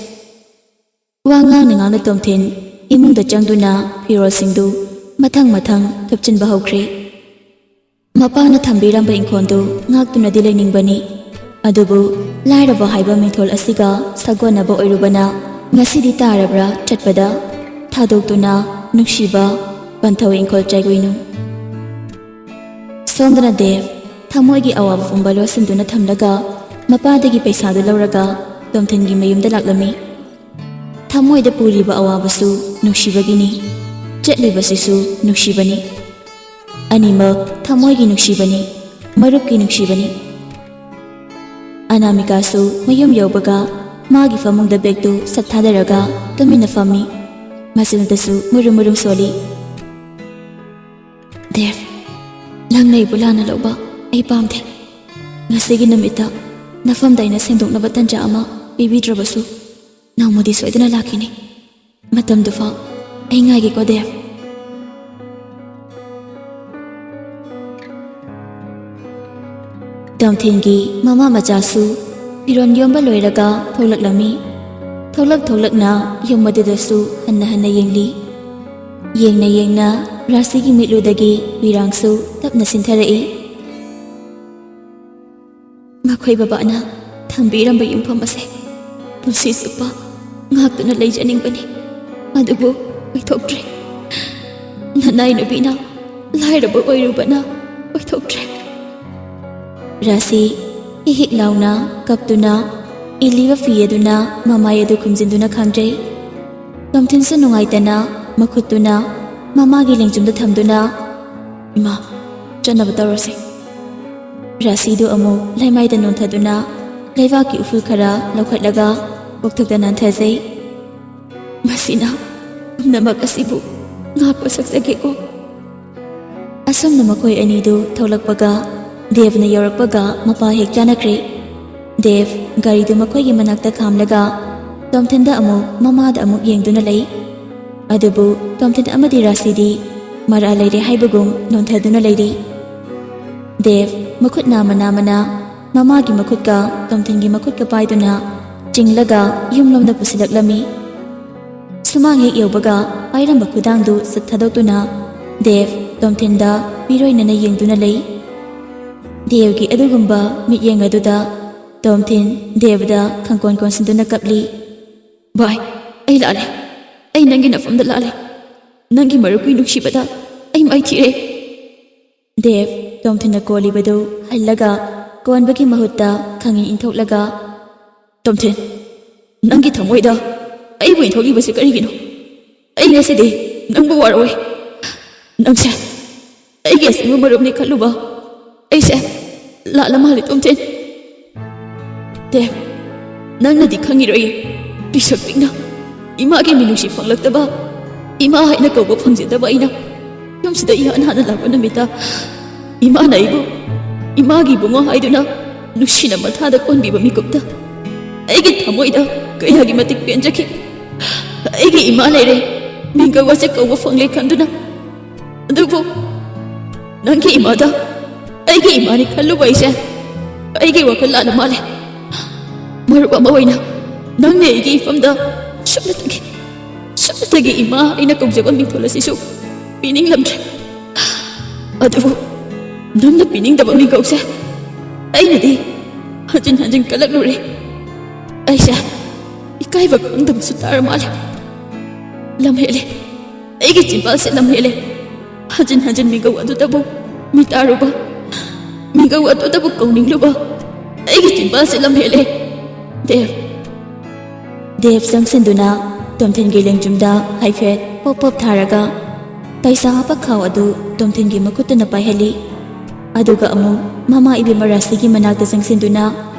ꯋꯥ ꯉꯥꯡꯅ ꯉꯥꯡꯅ ꯇꯣꯝꯊꯤꯟ ꯏꯃꯨꯡꯗ ꯆꯪꯗꯨꯅ ꯐꯤꯔꯣꯜꯁꯤꯡꯗꯨ ꯃꯊꯪ ꯃꯊꯪ ꯊꯨꯞꯆꯤꯟꯕ ꯍꯧꯈ꯭ꯔꯦ꯫ ꯃꯄꯥꯅ ꯊꯝꯕꯤꯔꯝꯕ ꯏꯪꯈꯣꯜꯗꯨ ꯉꯥꯛꯇꯨꯅꯗꯤ ꯂꯩꯅꯤꯡꯕꯅꯤ, ꯑꯗꯨꯕꯨ ꯂꯥꯏꯔꯕ ꯍꯥꯏꯕ ꯃꯤꯡꯊꯣꯜ ꯑꯁꯤꯒ ꯁꯥꯒꯣꯟꯅꯕ ꯑꯣꯏꯔꯨꯕꯅ ꯉꯁꯤꯗꯤ ꯇꯥꯔꯕ꯭ꯔꯥ ꯆꯠꯄꯗ ꯊꯥꯗꯣꯛꯇꯨꯅ ꯅꯨꯡꯁꯤꯕ ꯄꯟꯊꯧ ꯏꯪꯈꯣꯜ ꯆꯥꯏꯒꯣꯏꯅꯨ꯫ ꯁꯣꯝꯗꯅ ꯗꯦꯕ ꯊꯃꯣꯏꯒꯤ ꯑꯋꯥꯕ ꯄꯨꯝꯕ ꯂꯣꯠꯁꯤꯟꯗꯨꯅ ꯊꯝꯂꯒ ꯃꯄꯥꯗꯒꯤ ꯄꯩꯁꯥꯗꯨ ꯂꯧꯔꯒ ꯇꯣꯝꯊꯤꯟꯒꯤ ꯃꯌꯨꯝꯗ ꯂꯥꯛꯂꯝꯃꯤ꯫ ꯊꯃꯣꯏꯗ ꯄꯨꯔꯤꯕ ꯑꯋꯥꯕꯁꯨ ꯅꯨꯡꯁꯤꯕꯒꯤꯅꯤ, ꯆꯠꯂꯤꯕꯁꯤꯁꯨ ꯅꯨꯡꯁꯤꯕꯅꯤ꯫ ꯑꯅꯤꯃꯛ ꯊꯃꯣꯏꯒꯤ ꯅꯨꯡꯁꯤꯕꯅꯤ, ꯃꯔꯨꯞꯀꯤ ꯅꯨꯡꯁꯤꯕꯅꯤ꯫ ꯑꯅꯥꯃꯤꯀꯥꯁꯨ ꯃꯌꯨꯝ ꯌꯧꯕꯒ ꯃꯥꯒꯤ ꯐꯃꯨꯡꯗ ꯕꯦꯒꯇꯨ ꯁꯠ ꯊꯥꯗꯔꯒ ꯇꯨꯃꯤꯟꯅ ꯐꯝꯃꯤ꯫ ꯃꯆꯤꯟꯗꯁꯨ ꯃꯨꯔꯨꯝ ꯃꯨꯔꯨꯝ ꯁꯣꯜꯂꯤ꯫ "ꯗꯦꯕ, ꯅꯪꯅ ꯑꯩꯕꯨ ꯂꯥꯟꯅ ꯂꯧꯕ ꯑꯩ ꯄꯥꯝꯗꯦ꯫ ꯉꯁꯤꯒꯤ ꯅꯨꯃꯤꯠꯇ ꯅꯐꯝꯗ ꯑꯩꯅ ꯁꯦꯡꯗꯣꯛꯅꯕ ꯇꯟꯖꯥ ꯑꯃ ꯄꯤꯕꯤꯗ꯭ꯔꯕꯁꯨ, ꯅꯣꯡꯃꯗꯤ ꯁꯣꯏꯗꯅ ꯂꯥꯛꯈꯤꯅꯤ꯫ ꯃꯇꯝꯗꯨꯐꯥꯎ ꯑꯩ ꯉꯥꯏꯒꯦꯀꯣ, ꯗꯦꯕ꯫" ꯇꯣꯝꯊꯤꯟꯒꯤ ꯃꯃꯥ ꯃꯆꯥꯁꯨ ꯐꯤꯔꯣꯜ ꯌꯣꯝꯕ ꯂꯣꯏꯔꯒ ꯊꯣꯛꯂꯛꯂꯝꯃꯤ꯫ ꯊꯣꯛꯂꯛ ꯊꯣꯛꯂꯛꯅ ꯌꯨꯝ ꯑꯗꯨꯗꯁꯨ ꯍꯟꯅ ꯍꯟꯅ ꯌꯦꯡꯂꯤ꯫ ꯌꯦꯡꯅ ꯌꯦꯡꯅ ꯔꯥꯁꯤꯒꯤ ꯃꯤꯠꯂꯨꯗꯒꯤ ꯄꯤꯔꯥꯡꯁꯨ ꯇꯞꯅ ꯁꯤꯟꯊꯔꯛꯏ꯫ "ꯃꯈꯣꯏ ꯕꯕꯥꯅ ꯊꯝꯕꯤꯔꯝꯕ ꯌꯨꯝꯐꯝ ꯑꯁꯦ ꯄꯨꯟꯁꯤ ꯆꯨꯞꯄ ꯉꯥꯛꯇꯨꯅ ꯂꯩꯖꯅꯤꯡꯕꯅꯤ, ꯑꯗꯨꯕꯨ ꯑꯣꯏꯊꯣꯛꯇ꯭ꯔꯦ꯫ ꯅꯅꯥꯏ ꯅꯨꯄꯤꯅ ꯂꯥꯏꯔꯕ ꯑꯣꯏꯔꯨꯕꯅ ꯑꯣꯏꯊꯣꯛꯇ꯭ꯔꯦ꯫" ꯔꯥꯁꯤ ꯍꯤꯛ ꯍꯤꯛ ꯂꯥꯎꯅ ꯀꯞꯇꯨꯅ ꯏꯜꯂꯤꯕ ꯐꯤ ꯑꯗꯨꯅ ꯃꯃꯥꯏ ꯑꯗꯨ ꯈꯨꯝꯖꯤꯟꯗꯨꯅ ꯈꯥꯡꯖꯩ꯫ ꯇꯣꯝꯊꯤꯟꯁꯨ ꯅꯨꯡꯉꯥꯏꯇꯅ ꯃꯈꯨꯠꯇꯨꯅ ꯃꯃꯥꯒꯤ ꯂꯦꯡꯖꯨꯝꯗ ꯊꯝꯗꯨꯅ, "ꯏꯃꯥ, ꯆꯠꯅꯕ ꯇꯧꯔꯁꯤ꯫" ꯔꯥꯁꯤꯗꯨ ꯑꯃꯨꯛ ꯂꯩꯃꯥꯏꯗ ꯅꯣꯟꯊꯗꯨꯅ ꯂꯩꯕꯥꯛꯀꯤ ꯎꯐꯨꯜ ꯈꯔ ꯂꯧꯈꯠꯂꯒ ꯀꯣꯛꯊꯛꯇ ꯅꯥꯟꯊꯖꯩ꯫ "ꯃꯁꯤꯅ ꯄꯨꯝꯅꯃꯛ ꯑꯁꯤꯕꯨ ꯉꯥꯛꯄ ꯁꯛꯆꯒꯦꯀꯣ"꯫ ꯑꯁꯨꯝꯅ ꯃꯈꯣꯏ ꯑꯅꯤꯗꯨ ꯊꯣꯛꯂꯛꯄꯒ ꯗꯦꯕꯅ ꯌꯧꯔꯛꯄꯒ ꯃꯄꯥ ꯍꯦꯛ ꯆꯥꯅꯈ꯭ꯔꯦ꯫ ꯗꯦꯕ ꯒꯥꯔꯤꯗꯨ ꯃꯈꯣꯏꯒꯤ ꯃꯅꯥꯛꯇ ꯈꯥꯝꯂꯒ ꯇꯣꯝꯊꯤꯟꯗ ꯑꯃꯨꯛ ꯃꯃꯥꯗ ꯑꯃꯨꯛ ꯌꯦꯡꯗꯨꯅ ꯂꯩ꯫ ꯑꯗꯨꯕꯨ ꯇꯣꯝꯊꯤꯟ ꯑꯃꯗꯤ ꯔꯥꯁꯤꯗꯤ ꯃꯔꯥ ꯂꯩꯔꯦ ꯍꯥꯏꯕꯒꯨꯝ ꯅꯣꯟꯊꯗꯨꯅ ꯂꯩꯔꯤ꯫ ꯗꯦꯕ ꯃꯈꯨꯠ ꯅꯥꯝꯃ ꯅꯥꯝꯃꯅ ꯃꯃꯥꯒꯤ ꯃꯈꯨꯠꯀ ꯇꯣꯝꯊꯤꯟꯒꯤ ꯃꯈꯨꯠꯀ ꯄꯥꯏꯗꯨꯅ ꯆꯤꯡꯂꯒ ꯌꯨꯝꯂꯣꯝꯗ ꯄꯨꯁꯤꯜꯂꯛꯂꯝꯃꯤ꯫ ꯁꯨꯃꯥꯡ ꯍꯦꯛ ꯌꯧꯕꯒ ꯄꯥꯏꯔꯝꯕ ꯈꯨꯗꯥꯡꯗꯨ ꯁꯠ ꯊꯥꯗꯣꯛꯇꯨꯅ ꯗꯦꯕ ꯇꯣꯝꯊꯤꯟꯗ ꯃꯤꯔꯣꯏꯅꯅ ꯌꯦꯡꯗꯨꯅ ꯂꯩ꯫ ꯗꯦꯕꯒꯤ ꯑꯗꯨꯒꯨꯝꯕ ꯃꯤꯠꯌꯦꯡ ꯑꯗꯨꯗ ꯇꯣꯝꯊꯤꯟ ꯗꯦꯕꯗ ꯈꯪꯀꯣꯟ ꯀꯣꯟꯁꯤꯟꯗꯨꯅ ꯀꯞꯂꯤ꯫ "ꯚꯥꯏ, ꯑꯩ ꯂꯥꯜꯂꯦ꯫ ꯑꯩ ꯅꯪꯒꯤ ꯅꯐꯝꯗ ꯂꯥꯜꯂꯦ꯫ ꯅꯪꯒꯤ ꯃꯔꯨꯞꯀꯤ ꯅꯨꯡꯁꯤꯕꯗ ꯑꯩ ꯃꯥꯏꯊꯤꯔꯦ"꯫ ꯗꯦꯕ ꯇꯣꯝꯊꯤꯟꯅ ꯀꯣꯜꯂꯤꯕꯗꯨ ꯍꯜꯂꯒ ꯀꯣꯟꯕꯒꯤ ꯃꯍꯨꯠꯇ ꯈꯪꯏ ꯏꯟꯊꯣꯛꯂꯒ, "ꯇꯣꯝꯊꯤꯟ, ꯅꯪꯒꯤ ꯊꯃꯣꯏꯗ ꯑꯩꯕꯨ ꯏꯟꯊꯣꯛꯂꯤꯕꯁꯤ ꯀꯔꯤꯒꯤꯅꯣ? ꯑꯩ ꯉꯁꯤꯗꯤ ꯅꯪꯕꯨ ꯋꯥꯔꯛꯑꯣꯏ꯫ ꯅꯪꯁꯦ ꯑꯩꯒꯤ ꯑꯁꯦꯡꯕ ꯃꯔꯨꯞꯅꯤ ꯈꯜꯂꯨꯕ ꯑꯩꯁꯦ ꯂꯥꯜꯂ ꯃꯥꯜꯂꯦ, ꯇꯣꯝꯊꯤꯟ"꯫ "ꯗꯦꯕ, ꯅꯪꯅꯗꯤ ꯈꯪꯉꯤꯔꯣꯏ, ꯄꯤꯁꯛ ꯄꯤꯛꯅ ꯏꯃꯥꯒꯤ ꯃꯤꯅꯨꯡꯁꯤ ꯐꯪꯂꯛꯇꯕ, ꯏꯃꯥ ꯍꯥꯏꯅ ꯀꯧꯕ ꯐꯪꯖꯗꯕ ꯑꯩꯅ ꯌꯨꯝꯁꯤꯗ ꯏꯍꯥꯟ ꯍꯥꯟꯅ ꯂꯥꯛꯄ ꯅꯨꯃꯤꯠꯇ ꯏꯃꯥꯅ ꯑꯩꯕꯨ ꯏꯃꯥꯒꯤ ꯏꯕꯨꯡꯉꯣ ꯍꯥꯏꯗꯨꯅ ꯅꯨꯡꯁꯤꯅ ꯃꯊꯥꯗ ꯀꯣꯟꯕꯤꯕ ꯃꯤꯀꯨꯞꯇ ꯑꯩꯒꯤ ꯊꯃꯣꯏꯗ ꯀꯌꯥꯒꯤ ꯃꯇꯤꯛ ꯄꯦꯟꯖꯈꯤ꯫ ꯑꯩꯒꯤ ꯏꯃꯥ ꯂꯩꯔꯦ, ꯃꯤꯡꯒꯧ ꯑꯁꯦ ꯀꯧꯕ ꯐꯪꯂꯦ ꯈꯟꯗꯨꯅ꯫ ꯑꯗꯨꯕꯨ ꯅꯪꯒꯤ ꯏꯃꯥꯗ ꯑꯩꯒꯤ ꯏꯃꯥꯅꯤ ꯈꯜꯂꯨꯕ ꯑꯩꯁꯦ ꯑꯩꯒꯤ ꯋꯥꯈꯜ ꯂꯥꯜꯂ ꯃꯥꯜꯂꯦ꯫ ꯃꯔꯨꯞ ꯑꯃ ꯑꯣꯏꯅ ꯅꯪꯅ ꯑꯩꯒꯤ ꯏꯐꯝꯗ ꯁꯨꯞꯅꯇꯒꯤ, ꯁꯨꯞꯅꯇꯒꯤ ꯏꯃꯥ ꯑꯩꯅ ꯀꯧꯖꯕ ꯃꯤꯡꯊꯣꯜ ꯑꯁꯤꯁꯨ ꯄꯤꯅꯤꯡꯂꯝꯗ꯭ꯔꯦ꯫ ꯑꯗꯨꯕꯨ ꯅꯪꯅ ꯄꯤꯅꯤꯡꯗꯕ ꯃꯤꯡꯒꯧꯁꯦ ꯑꯩꯅꯗꯤ ꯍꯟꯖꯤꯟ ꯍꯟꯖꯤꯟ ꯀꯜꯂꯛꯂꯨꯔꯦ꯫ ꯑꯩꯁꯦ ꯏꯀꯥꯏꯕ ꯈꯪꯗꯕꯁꯨ ꯇꯥꯔ ꯃꯥꯜꯂꯦ꯫ ꯂꯝ ꯍꯦꯜꯂꯦ꯫ ꯑꯩꯒꯤ ꯆꯤꯝꯕꯥꯜꯁꯦ ꯂꯝ ꯍꯦꯜꯂꯦ꯫ ꯍꯟꯖꯤꯟ ꯍꯟꯖꯤꯟ ꯃꯤꯡꯒꯧ ꯑꯗꯨꯗꯕꯨ ꯃꯤꯇꯥꯔꯨꯕ, ꯃꯤꯡꯒꯧ ꯑꯗꯨꯗꯕꯨ ꯀꯧꯅꯤꯡꯂꯨꯕ, ꯑꯩꯒꯤ ꯆꯤꯝꯕꯥꯜꯁꯦ ꯂꯝ ꯍꯦꯜꯂꯦ꯫ ꯗꯦꯕ, ꯗꯦꯕ ꯆꯪꯁꯤꯟꯗꯨꯅ ꯇꯣꯝꯊꯤꯟꯒꯤ ꯂꯦꯡꯖꯨꯝꯗ ꯍꯥꯏꯐꯦꯠ ꯄꯣꯞ ꯄꯣꯞ ꯊꯥꯔꯒ ꯄꯩꯁꯥ ꯍꯥꯞꯄ ꯈꯥꯎ ꯑꯗꯨ ꯇꯣꯝꯊꯤꯟꯒꯤ ꯃꯈꯨꯠꯇꯨꯅ ꯄꯥꯏꯍꯜꯂꯤ꯫ ꯑꯗꯨꯒ ꯑꯃꯨꯛ ꯃꯃꯥ ꯏꯕꯦꯝꯃ ꯔꯥꯁꯤꯒꯤ ꯃꯅꯥꯛꯇ ꯆꯪꯁꯤꯟꯗꯨꯅ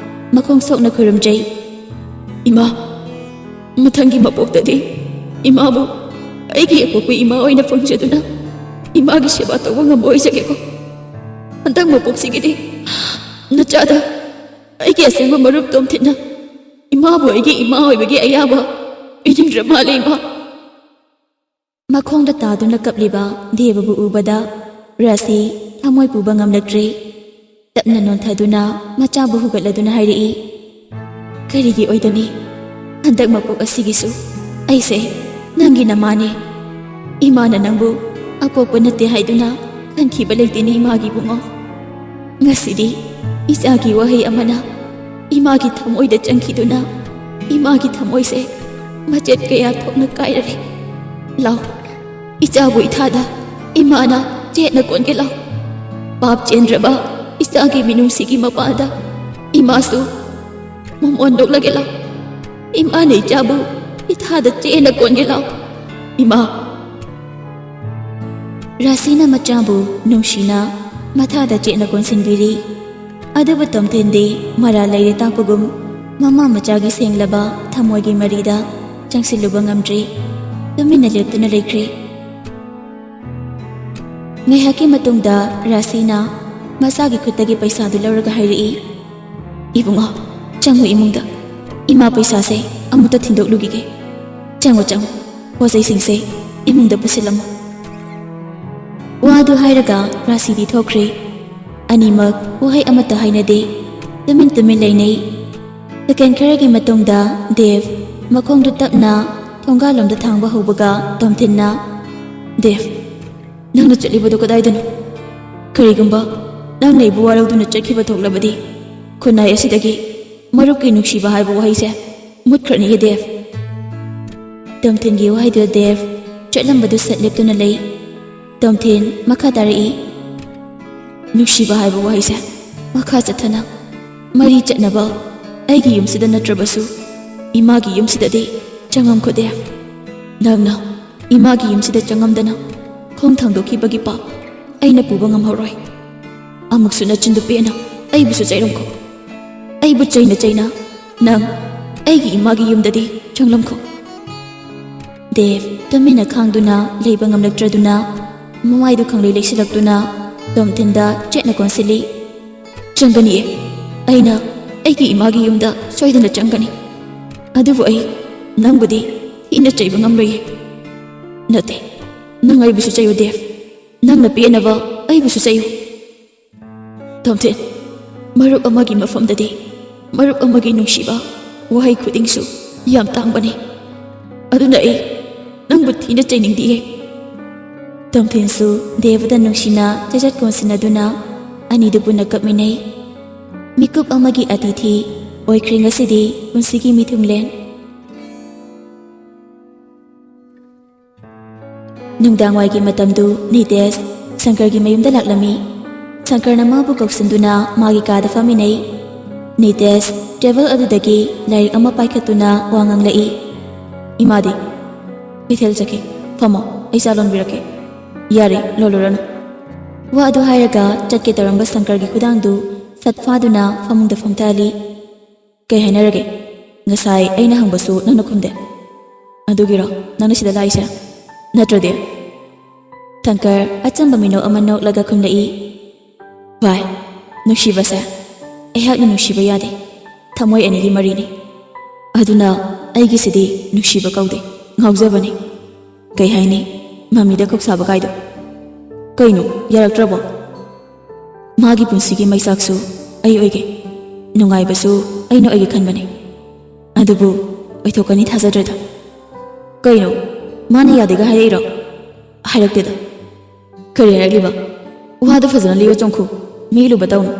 ꯃꯈꯣꯡ ꯁꯣꯛꯅ ꯈꯨꯔꯨꯝꯖꯩ꯫ "ꯏꯃꯥ, ꯃꯊꯪꯒꯤ ꯃꯄꯣꯛꯇꯗꯤ ꯏꯃꯥꯕꯨ ꯑꯩꯒꯤ ꯑꯄꯣꯛꯄ ꯏꯃꯥ ꯑꯣꯏꯅ ꯐꯪꯖꯗꯨꯅ ꯏꯃꯥꯒꯤ ꯁꯦꯕꯥ ꯇꯧꯕ ꯉꯝꯕ ꯑꯣꯏꯖꯒꯦꯀꯣ꯫ ꯍꯟꯗꯛ ꯃꯄꯣꯛꯁꯤꯒꯤꯗꯤ ꯅꯆꯥꯗ ꯑꯩꯒꯤ ꯑꯁꯦꯡꯕ ꯃꯔꯨꯞ ꯇꯣꯝꯊꯤꯟꯅ ꯏꯃꯥꯕꯨ ꯑꯩꯒꯤ ꯏꯃꯥ ꯑꯣꯏꯕꯒꯤ ꯑꯌꯥꯕ ꯄꯤꯅꯤꯡꯗ꯭ꯔ ꯃꯥꯜꯂꯦ, ꯏꯃꯥ꯫" ꯃꯈꯣꯡꯗ ꯇꯥꯗꯨꯅ ꯀꯞꯂꯤꯕ ꯗꯦꯕꯕꯨ ꯎꯕꯗ ꯔꯥꯁꯤ ꯊꯃꯣꯏ ꯄꯨꯕ ꯉꯝꯂꯛꯇ꯭ꯔꯦ꯫ ꯇꯞꯅ ꯅꯣꯟꯊꯗꯨꯅ ꯃꯆꯥꯕꯨ ꯍꯨꯒꯠꯂꯗꯨꯅ ꯍꯥꯏꯔꯛꯏ, "ꯀꯔꯤꯒꯤ ꯑꯣꯏꯗꯅꯤ? ꯍꯟꯗꯛ ꯃꯄꯣꯛ ꯑꯁꯤꯒꯤꯁꯨ ꯑꯩꯁꯦ ꯅꯪꯒꯤ ꯅꯃꯥꯅꯦ꯫ ꯏꯃꯥꯅ ꯅꯪꯕꯨ ꯑꯄꯣꯛꯄ ꯅꯠꯇꯦ ꯍꯥꯏꯗꯨꯅ ꯈꯟꯈꯤꯕ ꯂꯩꯇꯦꯅꯦ, ꯏꯃꯥꯒꯤ ꯏꯕꯨꯡꯉꯣ꯫ ꯉꯁꯤꯗꯤ ꯏꯆꯥꯒꯤ ꯋꯥꯍꯩ ꯑꯃꯅ ꯏꯃꯥꯒꯤ ꯊꯃꯣꯏꯗ ꯆꯪꯈꯤꯗꯨꯅ ꯏꯃꯥꯒꯤ ꯊꯃꯣꯏꯁꯦ ꯃꯆꯦꯠ ꯀꯌꯥ ꯊꯣꯛꯅ ꯀꯥꯏꯔꯔꯦ꯫ ꯂꯥꯎ, ꯏꯆꯥꯕꯨ ꯏꯊꯥꯗ ꯏꯃꯥꯅ ꯆꯦꯠꯅ ꯀꯣꯟꯒꯦ ꯂꯥꯎ꯫ ꯄꯥꯞ ꯆꯦꯟꯗ꯭ꯔꯕ ꯏꯆꯥꯒꯤ ꯃꯤꯅꯨꯡꯁꯤꯒꯤ ꯃꯄꯥꯜꯗ ꯏꯃꯥꯁꯨ ꯃꯃꯣꯟ ꯅꯣꯛꯂꯒꯦ ꯂꯥꯎ꯫ ꯏꯃꯥꯅ ꯏꯆꯥꯕꯨ ꯏꯊꯥꯗ ꯆꯦꯠꯅ ꯀꯣꯟꯒꯦ ꯂꯥꯎ, ꯏꯃꯥ꯫" ꯔꯥꯁꯤꯅ ꯃꯆꯥꯕꯨ ꯅꯨꯡꯁꯤꯅ ꯃꯊꯥꯗ ꯆꯦꯠꯅ ꯀꯣꯟꯁꯤꯟꯕꯤꯔꯤ꯫ ꯑꯗꯨꯕꯨ ꯇꯣꯝꯊꯤꯟꯗꯤ ꯃꯔꯥꯜ ꯂꯩꯔꯦ ꯇꯥꯛꯄꯒꯨꯝ ꯃꯃꯥ ꯃꯆꯥꯒꯤ ꯁꯦꯡꯂꯕ ꯊꯃꯣꯏꯒꯤ ꯃꯔꯤꯗ ꯆꯪꯁꯤꯜꯂꯨꯕ ꯉꯝꯗ꯭ꯔꯤ꯫ ꯇꯨꯃꯤꯟꯅ ꯂꯦꯞꯇꯨꯅ ꯂꯩꯈ꯭ꯔꯦ꯫ ꯉꯥꯏꯍꯥꯛꯀꯤ ꯃꯇꯨꯡꯗ ꯔꯥꯁꯤꯅ ꯃꯆꯥꯒꯤ ꯈꯨꯠꯇꯒꯤ ꯄꯩꯁꯥꯗꯨ ꯂꯧꯔꯒ ꯍꯥꯏꯔꯛꯏ, "ꯏꯕꯨꯡꯉꯣ, ꯆꯪꯉꯨ ꯏꯃꯨꯡꯗ꯫ ꯏꯃꯥ ꯄꯩꯁꯥꯁꯦ ꯑꯃꯨꯛꯇ ꯊꯤꯟꯗꯣꯛꯂꯨꯈꯤꯒꯦ꯫ ꯆꯪꯉꯨ, ꯆꯪꯉꯨ꯫ ꯄꯣꯠ ꯆꯩꯁꯤꯡꯁꯦ ꯏꯃꯨꯡꯗ ꯄꯨꯁꯤꯜꯂꯝꯃꯨ꯫" ꯋꯥꯗꯨ ꯍꯥꯏꯔꯒ ꯔꯥꯁꯤꯗꯤ ꯊꯣꯛꯈ꯭ꯔꯦ꯫ ꯑꯅꯤꯃꯛ ꯋꯥꯍꯩ ꯑꯃꯠꯇ ꯍꯥꯏꯅꯗꯦ꯫ ꯇꯨꯃꯤꯟ ꯇꯨꯃꯤꯟ ꯂꯩꯅꯩ꯫ ꯁꯦꯀꯦꯟ ꯈꯔꯒꯤ ꯃꯇꯨꯡꯗ ꯗꯦꯕ ꯃꯈꯣꯡꯗꯨ ꯇꯞꯅ ꯊꯣꯡꯒꯥꯜꯂꯣꯝꯗ ꯊꯥꯡꯕ ꯍꯧꯕꯒ ꯇꯣꯝꯊꯤꯟꯅ, "ꯗꯦꯕ, ꯅꯪꯅ ꯆꯠꯂꯤꯕꯗꯨ ꯀꯗꯥꯏꯗꯅꯣ? ꯀꯔꯤꯒꯨꯝꯕ ꯅꯪꯅ ꯑꯩꯕꯨ ꯋꯥꯔꯧꯗꯨꯅ ꯆꯠꯈꯤꯕ ꯊꯣꯛꯂꯕꯗꯤ, ꯈꯨꯟꯅꯥꯏ ꯑꯁꯤꯗꯒꯤ ꯃꯔꯨꯞꯀꯤ ꯅꯨꯡꯁꯤꯕ ꯍꯥꯏꯕ ꯋꯥꯍꯩꯁꯦ ꯃꯨꯠꯈ꯭ꯔꯅꯤꯌꯦ, ꯗꯦꯕ꯫" ꯇꯣꯝꯊꯤꯟꯒꯤ ꯋꯥꯍꯩꯗꯨ ꯗꯦꯕ ꯆꯠꯂꯝꯕꯗꯨ ꯁꯠ ꯂꯦꯞꯇꯨꯅ ꯂꯩ꯫ ꯇꯣꯝꯊꯤꯟ ꯃꯈꯥ ꯇꯥꯔꯛꯏ, "ꯅꯨꯡꯁꯤꯕ ꯍꯥꯏꯕ ꯋꯥꯍꯩꯁꯦ ꯃꯈꯥ ꯆꯠꯊꯅ ꯃꯔꯤ ꯆꯠꯅꯕ ꯑꯩꯒꯤ ꯌꯨꯝꯁꯤꯗ ꯅꯠꯇ꯭ꯔꯕꯁꯨ ꯏꯃꯥꯒꯤ ꯌꯨꯝꯁꯤꯗꯗꯤ ꯆꯪꯉꯝꯈꯣ, ꯗꯦꯕ꯫ ꯅꯪꯅ ꯏꯃꯥꯒꯤ ꯌꯨꯝꯁꯤꯗ ꯆꯪꯉꯝꯗꯅ ꯈꯣꯡ ꯊꯥꯡꯗꯣꯛꯈꯤꯕꯒꯤ ꯄꯥꯞ ꯑꯩꯅ ꯄꯨꯕ ꯉꯝꯍꯧꯔꯣꯏ꯫" ꯑꯃꯨꯛꯁꯨ ꯅꯆꯤꯟꯗꯨ ꯄꯦꯟꯅ ꯑꯩꯕꯨꯁꯨ ꯆꯩꯔꯝꯈꯣ꯫ ꯑꯩꯕꯨ ꯆꯩꯅ ꯆꯩꯅ ꯅꯪ ꯑꯩꯒꯤ ꯏꯃꯥꯒꯤ ꯌꯨꯝꯗꯗꯤ ꯆꯪꯂꯝꯈꯣ꯫ ꯗꯦꯕ ꯇꯨꯃꯤꯟꯅ ꯈꯥꯡꯗꯨꯅ ꯂꯩꯕ ꯉꯝꯂꯛꯇ꯭ꯔꯗꯨꯅ ꯃꯃꯥꯏꯗꯨ ꯈꯪꯂꯩ ꯂꯩꯁꯤꯜꯂꯛꯇꯨꯅ ꯇꯣꯝꯊꯤꯟꯗ ꯆꯦꯠꯅ ꯀꯣꯟꯁꯤꯜꯂꯤ꯫ "ꯆꯪꯒꯅꯤꯌꯦ꯫ ꯑꯩꯅ ꯑꯩꯒꯤ ꯏꯃꯥꯒꯤ ꯌꯨꯝꯗ ꯁꯣꯏꯗꯅ ꯆꯪꯒꯅꯤ꯫ ꯑꯗꯨꯕꯨ ꯑꯩ ꯅꯪꯕꯨꯗꯤ ꯊꯤꯅ ꯆꯩꯕ ꯉꯝꯂꯣꯏꯌꯦ꯫ ꯅꯠꯇꯦ, ꯅꯪ ꯑꯩꯕꯨꯁꯨ ꯆꯩꯌꯨ ꯗꯦꯕ꯫ ꯅꯪꯅ ꯄꯦꯟꯅꯕ ꯑꯩꯕꯨꯁꯨ ꯆꯩꯌꯨ꯫" "ꯇꯣꯝꯊꯤꯟ, ꯃꯔꯨꯞ ꯑꯃꯒꯤ ꯃꯐꯝꯗꯗꯤ ꯃꯔꯨꯞ ꯑꯃꯒꯤ ꯅꯨꯡꯁꯤꯕ ꯋꯥꯍꯩ ꯈꯨꯗꯤꯡꯁꯨ ꯌꯥꯝ ꯇꯥꯡꯕꯅꯤ꯫ ꯑꯗꯨꯅ ꯑꯩ ꯅꯪꯕꯨ ꯊꯤꯅ ꯆꯩꯅꯤꯡꯗꯤꯌꯦ꯫" ꯇꯣꯝꯊꯤꯟꯁꯨ ꯗꯦꯕꯗ ꯅꯨꯡꯁꯤꯅ ꯆꯩꯆꯠ ꯀꯣꯟꯁꯤꯟꯅꯗꯨꯅ ꯑꯅꯤꯗꯨ ꯄꯨꯟꯅ ꯀꯞꯃꯤꯟꯅꯩ꯫ ꯃꯤꯀꯨꯞ ꯑꯃꯒꯤ ꯑꯇꯤꯊꯤ ꯑꯣꯏꯈ꯭ꯔꯦ ꯉꯁꯤꯗꯤ ꯄꯨꯟꯁꯤꯒꯤ ꯃꯤꯊꯨꯡꯂꯦꯟ꯫ ꯅꯨꯡꯗꯥꯡꯋꯥꯏꯒꯤ ꯃꯇꯝꯗꯨ ꯅꯤꯇꯦꯁ ꯁꯪꯀꯔꯒꯤ ꯃꯌꯨꯝꯗ ꯂꯥꯛꯂꯝꯃꯤ꯫ ꯁꯪꯀꯔꯅ ꯃꯥꯕꯨ ꯀꯧꯁꯤꯟꯗꯨꯅ ꯃꯥꯒꯤ ꯀꯥꯗ ꯐꯝꯃꯤꯟꯅꯩ꯫ ꯅꯤꯇꯦꯁ ꯇꯦꯕꯜ ꯑꯗꯨꯗꯒꯤ ꯂꯥꯏꯔꯤꯛ ꯑꯃ ꯄꯥꯏꯈꯠꯇꯨꯅ ꯋꯥ ꯉꯥꯡꯂꯛꯏ꯫ "ꯏꯃꯥꯗꯤ?" "ꯀꯩꯊꯦꯜ ꯆꯠꯈꯤ꯫ ꯐꯝꯃꯣ, ꯑꯩ ꯆꯥ ꯂꯣꯟꯕꯤꯔꯛꯀꯦ꯫" "ꯌꯥꯔꯦ, ꯂꯣꯜꯂꯨꯔꯅꯨ꯫" ꯋꯥ ꯑꯗꯨ ꯍꯥꯏꯔꯒ ꯆꯠꯀꯦ ꯇꯧꯔꯝꯕ ꯁꯪꯀꯔꯒꯤ ꯈꯨꯗꯥꯡꯗꯨ ꯁꯠ ꯐꯥꯗꯨꯅ ꯐꯃꯨꯡꯗ ꯐꯝꯊꯍꯜꯂꯤ꯫ "ꯀꯩ ꯍꯥꯏꯅꯔꯒꯦ? ꯉꯁꯥꯏ ꯑꯩꯅ ꯍꯪꯕꯁꯨ ꯅꯪꯅ ꯈꯨꯝꯗꯦ꯫ ꯑꯗꯨꯒꯤꯔꯣ ꯅꯪꯅ ꯁꯤꯗ ꯂꯥꯛꯏꯁꯦ? ꯅꯠꯇ꯭ꯔꯗꯤ?" ꯁꯪꯀꯔ ꯑꯆꯝꯕ ꯃꯤꯅꯣꯛ ꯑꯃ ꯅꯣꯛꯂꯒ ꯈꯨꯝꯂꯛꯏ꯫ "ꯚꯥꯏ, ꯅꯨꯡꯁꯤꯕꯁꯦ ꯑꯩꯍꯥꯛꯅ ꯅꯨꯡꯁꯤꯕ ꯌꯥꯗꯦ꯫ ꯊꯃꯣꯏ ꯑꯅꯤꯒꯤ ꯃꯔꯤꯅꯤ꯫ ꯑꯗꯨꯅ ꯑꯩꯒꯤꯁꯤꯗꯤ ꯅꯨꯡꯁꯤꯕ ꯀꯧꯗꯦ, ꯉꯥꯎꯖꯕꯅꯤ꯫ ꯀꯩ ꯍꯥꯏꯅꯤ, ꯃꯃꯤꯗ ꯀꯣꯛ ꯁꯥꯕ ꯀꯥꯏꯗꯣ꯫" "ꯀꯩꯅꯣ, ꯌꯥꯔꯛꯇ꯭ꯔꯕꯣ?" "ꯃꯥꯒꯤ ꯄꯨꯟꯁꯤꯒꯤ ꯃꯩꯆꯥꯛꯁꯨ ꯑꯩ ꯑꯣꯏꯒꯦ, ꯅꯨꯡꯉꯥꯏꯕꯁꯨ ꯑꯩꯅ ꯑꯣꯏꯒꯦ ꯈꯟꯕꯅꯦ꯫ ꯑꯗꯨꯕꯨ ꯑꯣꯏꯊꯣꯛꯀꯅꯤ ꯊꯥꯖꯗ꯭ꯔꯦꯗ꯫" "ꯀꯩꯅꯣ, ꯃꯥꯅ ꯌꯥꯗꯦꯒ ꯍꯥꯏꯔꯛꯏꯔꯣ?" "ꯍꯥꯏꯔꯛꯇꯦꯗ꯫" "ꯀꯔꯤ ꯍꯥꯏꯔꯛꯂꯤꯕ? ꯋꯥꯗꯣ ꯐꯖꯅ ꯂꯤꯌꯣ ꯆꯣꯡꯈꯨ꯫ ꯃꯤ ꯂꯨꯕ ꯇꯧꯅꯨ꯫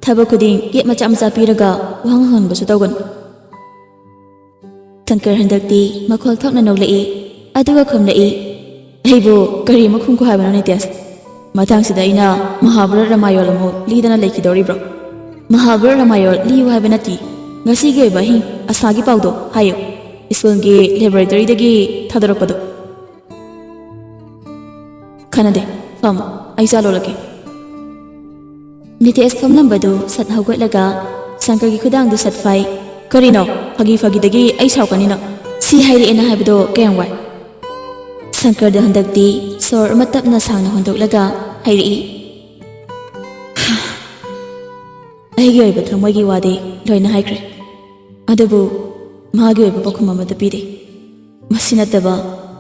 ꯊꯕꯛ ꯈꯨꯗꯤꯡ ꯌꯦꯠ ꯃꯆꯥ ꯃꯆꯥ ꯄꯤꯔꯒ ꯋꯥꯍꯪ ꯍꯪꯍꯟꯕꯁꯨ ꯇꯧꯒꯅꯨ꯫" ꯁꯪꯀꯔ ꯍꯟꯗꯛꯇꯤ ꯃꯈꯣꯜ ꯊꯣꯛꯅ ꯅꯣꯛꯂꯛꯏ, ꯑꯗꯨꯒ ꯈꯨꯝꯂꯛꯏ, "ꯑꯩꯕꯨ ꯀꯔꯤ ꯑꯃ ꯈꯨꯝꯈꯣ ꯍꯥꯏꯕꯅꯣ ꯅꯤꯇꯦꯁ? ꯃꯇꯥꯡꯁꯤꯗ ꯑꯩꯅ ꯃꯍꯥꯚꯥꯔꯠ ꯔꯥꯃꯥꯌꯣꯟ ꯑꯃꯨꯛ ꯂꯤꯗꯅ ꯂꯩꯈꯤꯗꯧꯔꯤꯕ꯭ꯔꯣ?" "ꯃꯍꯥꯚꯥꯔꯠ ꯔꯥꯃꯥꯌꯣꯟ ꯂꯤꯌꯨ ꯍꯥꯏꯕ ꯅꯠꯇꯦ꯫ ꯉꯁꯤꯒꯤ ꯑꯣꯏꯕ ꯑꯍꯤꯡ ꯑꯁꯥꯒꯤ ꯄꯥꯎꯗꯣ ꯍꯥꯏꯌꯨ꯫ ꯁ꯭ꯀꯨꯜꯒꯤ ꯂꯦꯕꯣꯔꯦꯇꯔꯤꯗꯒꯤ ꯊꯥꯗꯣꯔꯛꯄꯗꯣ꯫" "ꯀꯥꯟꯅꯗꯦ, ꯐꯝꯃꯣ, ꯑꯩ ꯆꯥ ꯂꯣꯜꯂꯛꯀꯦ꯫" ꯅꯤꯇꯦꯁ ꯐꯝꯂꯝꯕꯗꯨ ꯁꯠ ꯍꯧꯒꯠꯂꯒ ꯁꯪꯀꯔꯒꯤ ꯈꯨꯗꯥꯡꯗꯨ ꯁꯠ ꯐꯥꯏ꯫ "ꯀꯔꯤꯅꯣ? ꯐꯥꯒꯤ ꯐꯥꯒꯤꯗꯒꯤ ꯑꯩ ꯁꯥꯎꯔꯛꯀꯅꯤꯅ꯫ ꯁꯤ ꯍꯥꯏꯔꯛꯑꯦꯅ ꯍꯥꯏꯕꯗꯣ ꯀꯌꯥꯝ ꯋꯥꯏ?" ꯁꯪꯀꯔꯗ ꯍꯟꯗꯛꯇꯤ ꯁꯣꯔ ꯑꯃ ꯇꯞꯅ ꯁꯥꯡꯅ ꯍꯣꯟꯗꯣꯛꯂꯒ ꯍꯥꯏꯔꯛꯏ꯫ "ꯑꯩꯒꯤ ꯑꯣꯏꯕ ꯊꯃꯣꯏꯒꯤ ꯋꯥꯗꯤ ꯂꯣꯏꯅ ꯍꯥꯏꯈ꯭ꯔꯦ, ꯑꯗꯨꯕꯨ ꯃꯥꯒꯤ ꯑꯣꯏꯕ ꯄꯥꯎꯈꯨꯝ ꯑꯃꯠꯇ ꯄꯤꯗꯦ꯫ ꯃꯁꯤ ꯅꯠꯇꯕ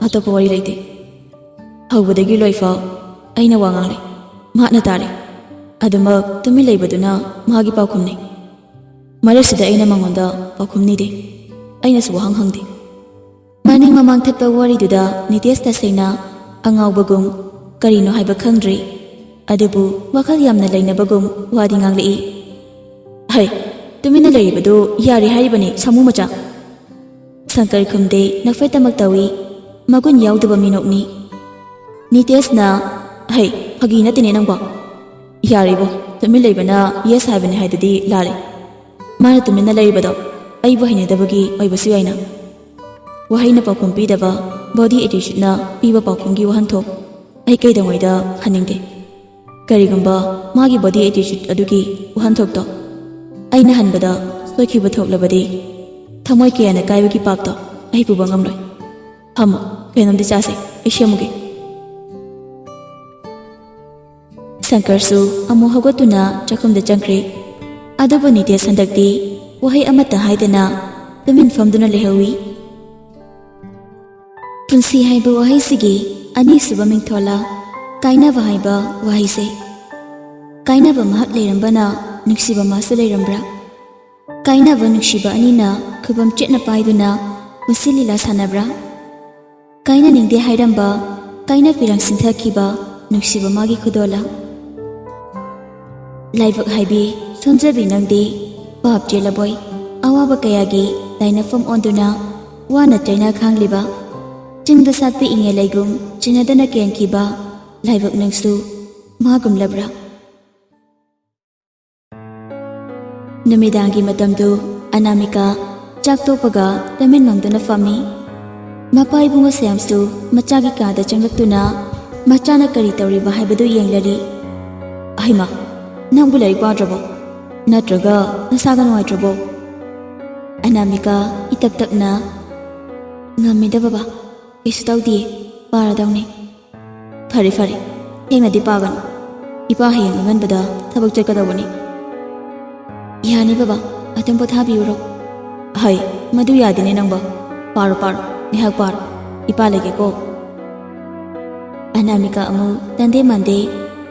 ꯑꯇꯣꯞꯄ ꯋꯥꯔꯤ ꯂꯩꯇꯦ꯫ ꯍꯧꯕꯗꯒꯤ ꯂꯣꯏꯐꯥꯎ ꯑꯩꯅ ꯋꯥ ꯉꯥꯡꯂꯦ, ꯃꯍꯥꯛꯅ ꯇꯥꯔꯦ꯫ ꯑꯗꯨꯃꯛ ꯇꯨꯃꯤꯟ ꯂꯩꯕꯗꯨꯅ ꯃꯥꯒꯤ ꯄꯥꯎꯈꯨꯝꯅꯤ꯫ ꯃꯔꯛꯁꯤꯗ ꯑꯩꯅ ꯃꯉꯣꯟꯗ ꯄꯥꯎꯈꯨꯝ ꯅꯤꯗꯦ, ꯑꯩꯅꯁꯨ ꯋꯥꯍꯪ ꯍꯪꯗꯦ꯫" ꯃꯅꯤꯡ ꯃꯃꯥꯡ ꯊꯠꯄ ꯋꯥꯔꯤꯗꯨꯗ ꯅꯤꯇꯦꯁ ꯇꯁꯦꯡꯅ ꯑꯉꯥꯎꯕꯒꯨꯝ, ꯀꯔꯤꯅꯣ ꯍꯥꯏꯕ ꯈꯪꯗ꯭ꯔꯦ꯫ ꯑꯗꯨꯕꯨ ꯋꯥꯈꯜ ꯌꯥꯝꯅ ꯂꯩꯅꯕꯒꯨꯝ ꯋꯥꯗꯤ ꯉꯥꯡꯂꯛꯏ꯫ "ꯍꯩ, ꯇꯨꯃꯤꯟꯅ ꯂꯩꯔꯤꯕꯗꯨ ꯌꯥꯔꯦ ꯍꯥꯏꯔꯤꯕꯅꯤ, ꯁꯥꯃꯨ ꯃꯆꯥ!" ꯁꯪꯀꯔ ꯈꯨꯝꯗꯦ, ꯅꯐꯦꯠꯇꯃꯛ ꯇꯧꯏ꯫ ꯃꯒꯨꯟ ꯌꯥꯎꯗꯕ ꯃꯤꯅꯣꯛꯅꯤ꯫ ꯅꯤꯇꯦꯁꯅ, "ꯍꯩ, ꯐꯥꯒꯤ ꯅꯠꯇꯦꯅꯦ ꯅꯪꯕꯣ꯫ ꯌꯥꯔꯦꯕꯣ, ꯇꯨꯃꯤꯟ ꯂꯩꯕꯅ ꯌꯦꯁ ꯍꯥꯏꯕꯅꯤ ꯍꯥꯏꯗꯨꯗꯤ ꯂꯥꯜꯂꯦ꯫ ꯃꯥꯅ ꯇꯨꯃꯤꯟꯅ ꯂꯩꯔꯤꯕꯗꯣ ꯑꯩꯕꯨ ꯍꯩꯅꯗꯕꯒꯤ ꯑꯣꯏꯕꯁꯨ ꯌꯥꯏꯅ꯫ ꯋꯥꯍꯩꯅ ꯄꯥꯎꯈꯨꯝ ꯄꯤꯗꯕ, ꯕꯣꯗꯤ ꯑꯦꯇꯤꯆꯨꯠꯅ ꯄꯤꯕ ꯄꯥꯎꯈꯨꯝꯒꯤ ꯋꯥꯍꯟꯊꯣꯛ ꯑꯩ ꯀꯩꯗꯧꯉꯩꯗ ꯍꯟꯅꯤꯡꯗꯦ꯫ ꯀꯔꯤꯒꯨꯝꯕ ꯃꯥꯒꯤ ꯕꯣꯗꯤ ꯑꯦꯇꯤꯆꯨꯠ ꯑꯗꯨꯒꯤ ꯋꯥꯍꯟꯊꯣꯛꯇꯣ ꯑꯩꯅ ꯍꯟꯕꯗ ꯁꯣꯏꯈꯤꯕ ꯊꯣꯛꯂꯕꯗꯤ, ꯊꯃꯣꯏ ꯀꯌꯥꯅ ꯀꯥꯏꯕꯒꯤ ꯄꯥꯞꯇꯣ ꯑꯩ ꯄꯨꯕ ꯉꯝꯂꯣꯏ꯫ ꯐꯝꯃꯣ, ꯀꯩꯅꯣꯝꯗꯤ ꯆꯥꯁꯦ, ꯑꯩ ꯁꯦꯝꯃꯨꯒꯦ꯫" ꯁꯪꯀꯔꯁꯨ ꯑꯃꯨꯛ ꯍꯧꯒꯠꯇꯨꯅ ꯆꯥꯛꯈꯨꯝꯗ ꯆꯪꯈ꯭ꯔꯦ꯫ ꯑꯗꯨꯕꯨ ꯅꯤꯇꯦꯁ ꯍꯟꯗꯛꯇꯤ ꯋꯥꯍꯩ ꯑꯃꯠꯇ ꯍꯥꯏꯗꯅ ꯇꯨꯃꯤꯟ ꯐꯝꯗꯨꯅ ꯂꯩꯍꯧꯏ꯫ ꯄꯨꯟꯁꯤ ꯍꯥꯏꯕ ꯋꯥꯍꯩꯁꯤꯒꯤ ꯑꯅꯤꯁꯨꯕ ꯃꯤꯡꯊꯣꯜꯂ ꯀꯥꯏꯅꯕ ꯍꯥꯏꯕ ꯋꯥꯍꯩꯁꯦ꯫ ꯀꯥꯏꯅꯕ ꯃꯍꯥꯛ ꯂꯩꯔꯝꯕꯅ ꯅꯨꯡꯁꯤꯕ ꯃꯥꯁꯨ ꯂꯩꯔꯝꯕ꯭ꯔꯥ? ꯀꯥꯏꯅꯕ ꯅꯨꯡꯁꯤꯕ ꯑꯅꯤꯅ ꯈꯨꯕꯝ ꯆꯦꯠꯅ ꯄꯥꯏꯗꯨꯅ ꯄꯨꯟꯁꯤ ꯂꯤꯂꯥ ꯁꯥꯟꯅꯕ꯭ꯔꯥ? ꯀꯥꯏꯅꯅꯤꯡꯗꯦ ꯍꯥꯏꯔꯝꯕ, ꯀꯥꯏꯅ ꯐꯤꯔꯥꯡ ꯁꯤꯟꯊꯈꯤꯕ ꯅꯨꯡꯁꯤꯕ ꯃꯥꯒꯤ ꯈꯨꯗꯣꯜꯂ? ꯂꯥꯏꯕꯛ ꯍꯥꯏꯕꯤ ꯁꯣꯟꯖꯕꯤ ꯅꯪꯗꯤ ꯄꯥꯞ ꯆꯦꯜꯂꯕꯣꯏ, ꯑꯋꯥꯕ ꯀꯌꯥꯒꯤ ꯂꯥꯏꯅꯐꯝ ꯑꯣꯟꯗꯨꯅ ꯋꯥꯅ ꯆꯩꯅ ꯈꯥꯡꯂꯤꯕ, ꯆꯤꯡꯗ ꯁꯥꯠꯄ ꯏꯉꯦ ꯂꯩꯒꯨꯝ ꯆꯤꯟꯅꯗꯅ ꯀꯦꯟꯈꯤꯕ ꯂꯥꯏꯕꯛ ꯅꯪꯁꯨ ꯃꯥꯒꯨꯝꯂꯕ꯭ꯔꯥ? ꯅꯨꯃꯤꯗꯥꯡꯒꯤ ꯃꯇꯝꯗꯨ ꯑꯅꯥꯃꯤꯀꯥ ꯆꯥꯛ ꯇꯣꯛꯄꯒ ꯇꯨꯃꯤꯟ ꯃꯪꯗꯨꯅ ꯐꯝꯃꯤ꯫ ꯃꯄꯥ ꯏꯕꯨꯡꯉꯣ ꯁ꯭ꯌꯥꯝꯁꯨ ꯃꯆꯥꯒꯤ ꯀꯥꯗ ꯆꯪꯂꯛꯇꯨꯅ ꯃꯆꯥꯅ ꯀꯔꯤ ꯇꯧꯔꯤꯕ ꯍꯥꯏꯕꯗꯨ ꯌꯦꯡꯂꯔꯤ꯫ "ꯍꯩꯃꯥ, ꯅꯪꯕꯨ ꯂꯥꯏꯔꯤꯛ ꯄꯥꯗ꯭ꯔꯕꯣ? ꯅꯠꯇ꯭ꯔꯒ ꯅꯁꯥꯒ ꯅꯨꯡꯉꯥꯏꯇ꯭ꯔꯕꯣ? ꯑꯅꯥꯃꯤꯀꯥ ꯏꯇꯞ ꯇꯞꯅ, "ꯉꯝꯃꯤꯗ ꯕꯕꯥ, ꯀꯩꯁꯨ ꯇꯧꯗꯤꯌꯦ, ꯄꯥꯔꯗꯧꯅꯦ"꯫ "ꯐꯔꯦ ꯐꯔꯦ, ꯊꯦꯡꯅꯗꯤ ꯄꯥꯒꯅꯨ꯫ ꯏꯄꯥ ꯍꯌꯦꯡ ꯑꯉꯟꯕꯗ ꯊꯕꯛ ꯆꯠꯀꯗꯧꯕꯅꯤ"꯫ "ꯌꯥꯅꯤ ꯕꯕꯥ, ꯑꯗꯨꯝ ꯄꯣꯊꯥꯕꯤꯔꯨꯔꯣ"꯫ "ꯍꯩ, ꯃꯗꯨ ꯌꯥꯗꯦꯅꯦ ꯅꯪꯕꯣ꯫ ꯄꯥꯔꯣ ꯄꯥꯔꯣ, ꯉꯥꯏꯍꯥꯛ ꯄꯥꯔꯣ꯫ ꯏꯄꯥ ꯂꯩꯒꯦꯀꯣ"꯫ ꯑꯅꯥꯃꯤꯀꯥ ꯑꯃꯨꯛ ꯇꯟꯗꯦ ꯃꯥꯟꯗꯦ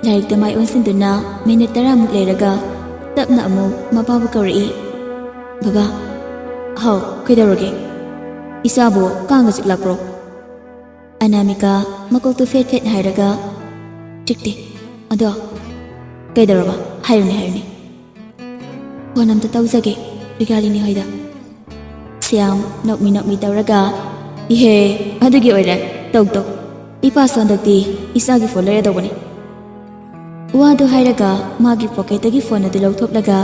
ꯂꯥꯏꯔꯤꯛꯇ ꯃꯥꯏ ꯑꯣꯟꯁꯤꯟꯗꯨꯅ ꯃꯤꯅꯤꯠ ꯇꯔꯥꯃꯨꯛ ꯂꯩꯔꯒ ꯇꯞꯅ ꯑꯃꯨꯛ ꯃꯄꯥꯕꯨ ꯀꯧꯔꯛꯏ꯫ "ꯕꯕꯥ"꯫ "ꯍꯥꯎ, ꯀꯩꯗꯧꯔꯒꯦ? ꯏꯆꯥꯕꯨ ꯀꯥꯡꯒ ꯆꯤꯛꯂꯛꯄ꯭ꯔꯣ?" ꯑꯅꯥꯃꯤꯀꯥ ꯃꯀꯣꯛꯇꯨ ꯐꯦꯠ ꯐꯦꯠ ꯍꯥꯏꯔꯒ, "ꯆꯤꯛꯇꯦ꯫ ꯑꯗꯣ ꯀꯩꯗꯧꯔꯕ? ꯍꯥꯏꯌꯨꯅꯦ, ꯍꯥꯏꯌꯨꯅꯦ"꯫ "ꯐꯣꯟ ꯑꯝꯇ ꯇꯧꯖꯒꯦ ꯔꯤꯒꯥꯂꯤꯅꯤ ꯍꯣꯏꯗ"꯫ ꯁ꯭ꯌꯥꯝ ꯅꯣꯛꯃꯤ ꯅꯣꯛꯃꯤ ꯇꯧꯔꯒ, "ꯏꯍꯦ, ꯑꯗꯨꯒꯤ ꯑꯣꯏꯔꯦ꯫ ꯇꯧ ꯇꯧ꯫ ꯏꯄꯥꯁꯨ ꯍꯟꯗꯛꯇꯤ ꯏꯆꯥꯒꯤ ꯐꯣꯟ ꯂꯩꯔꯗꯧꯕꯅꯤ"꯫ ꯋꯥꯗꯨ ꯍꯥꯏꯔꯒ ꯃꯥꯒꯤ ꯄꯣꯀꯦꯠꯇꯒꯤ ꯐꯣꯟ ꯑꯗꯨ ꯂꯧꯊꯣꯛꯂꯒ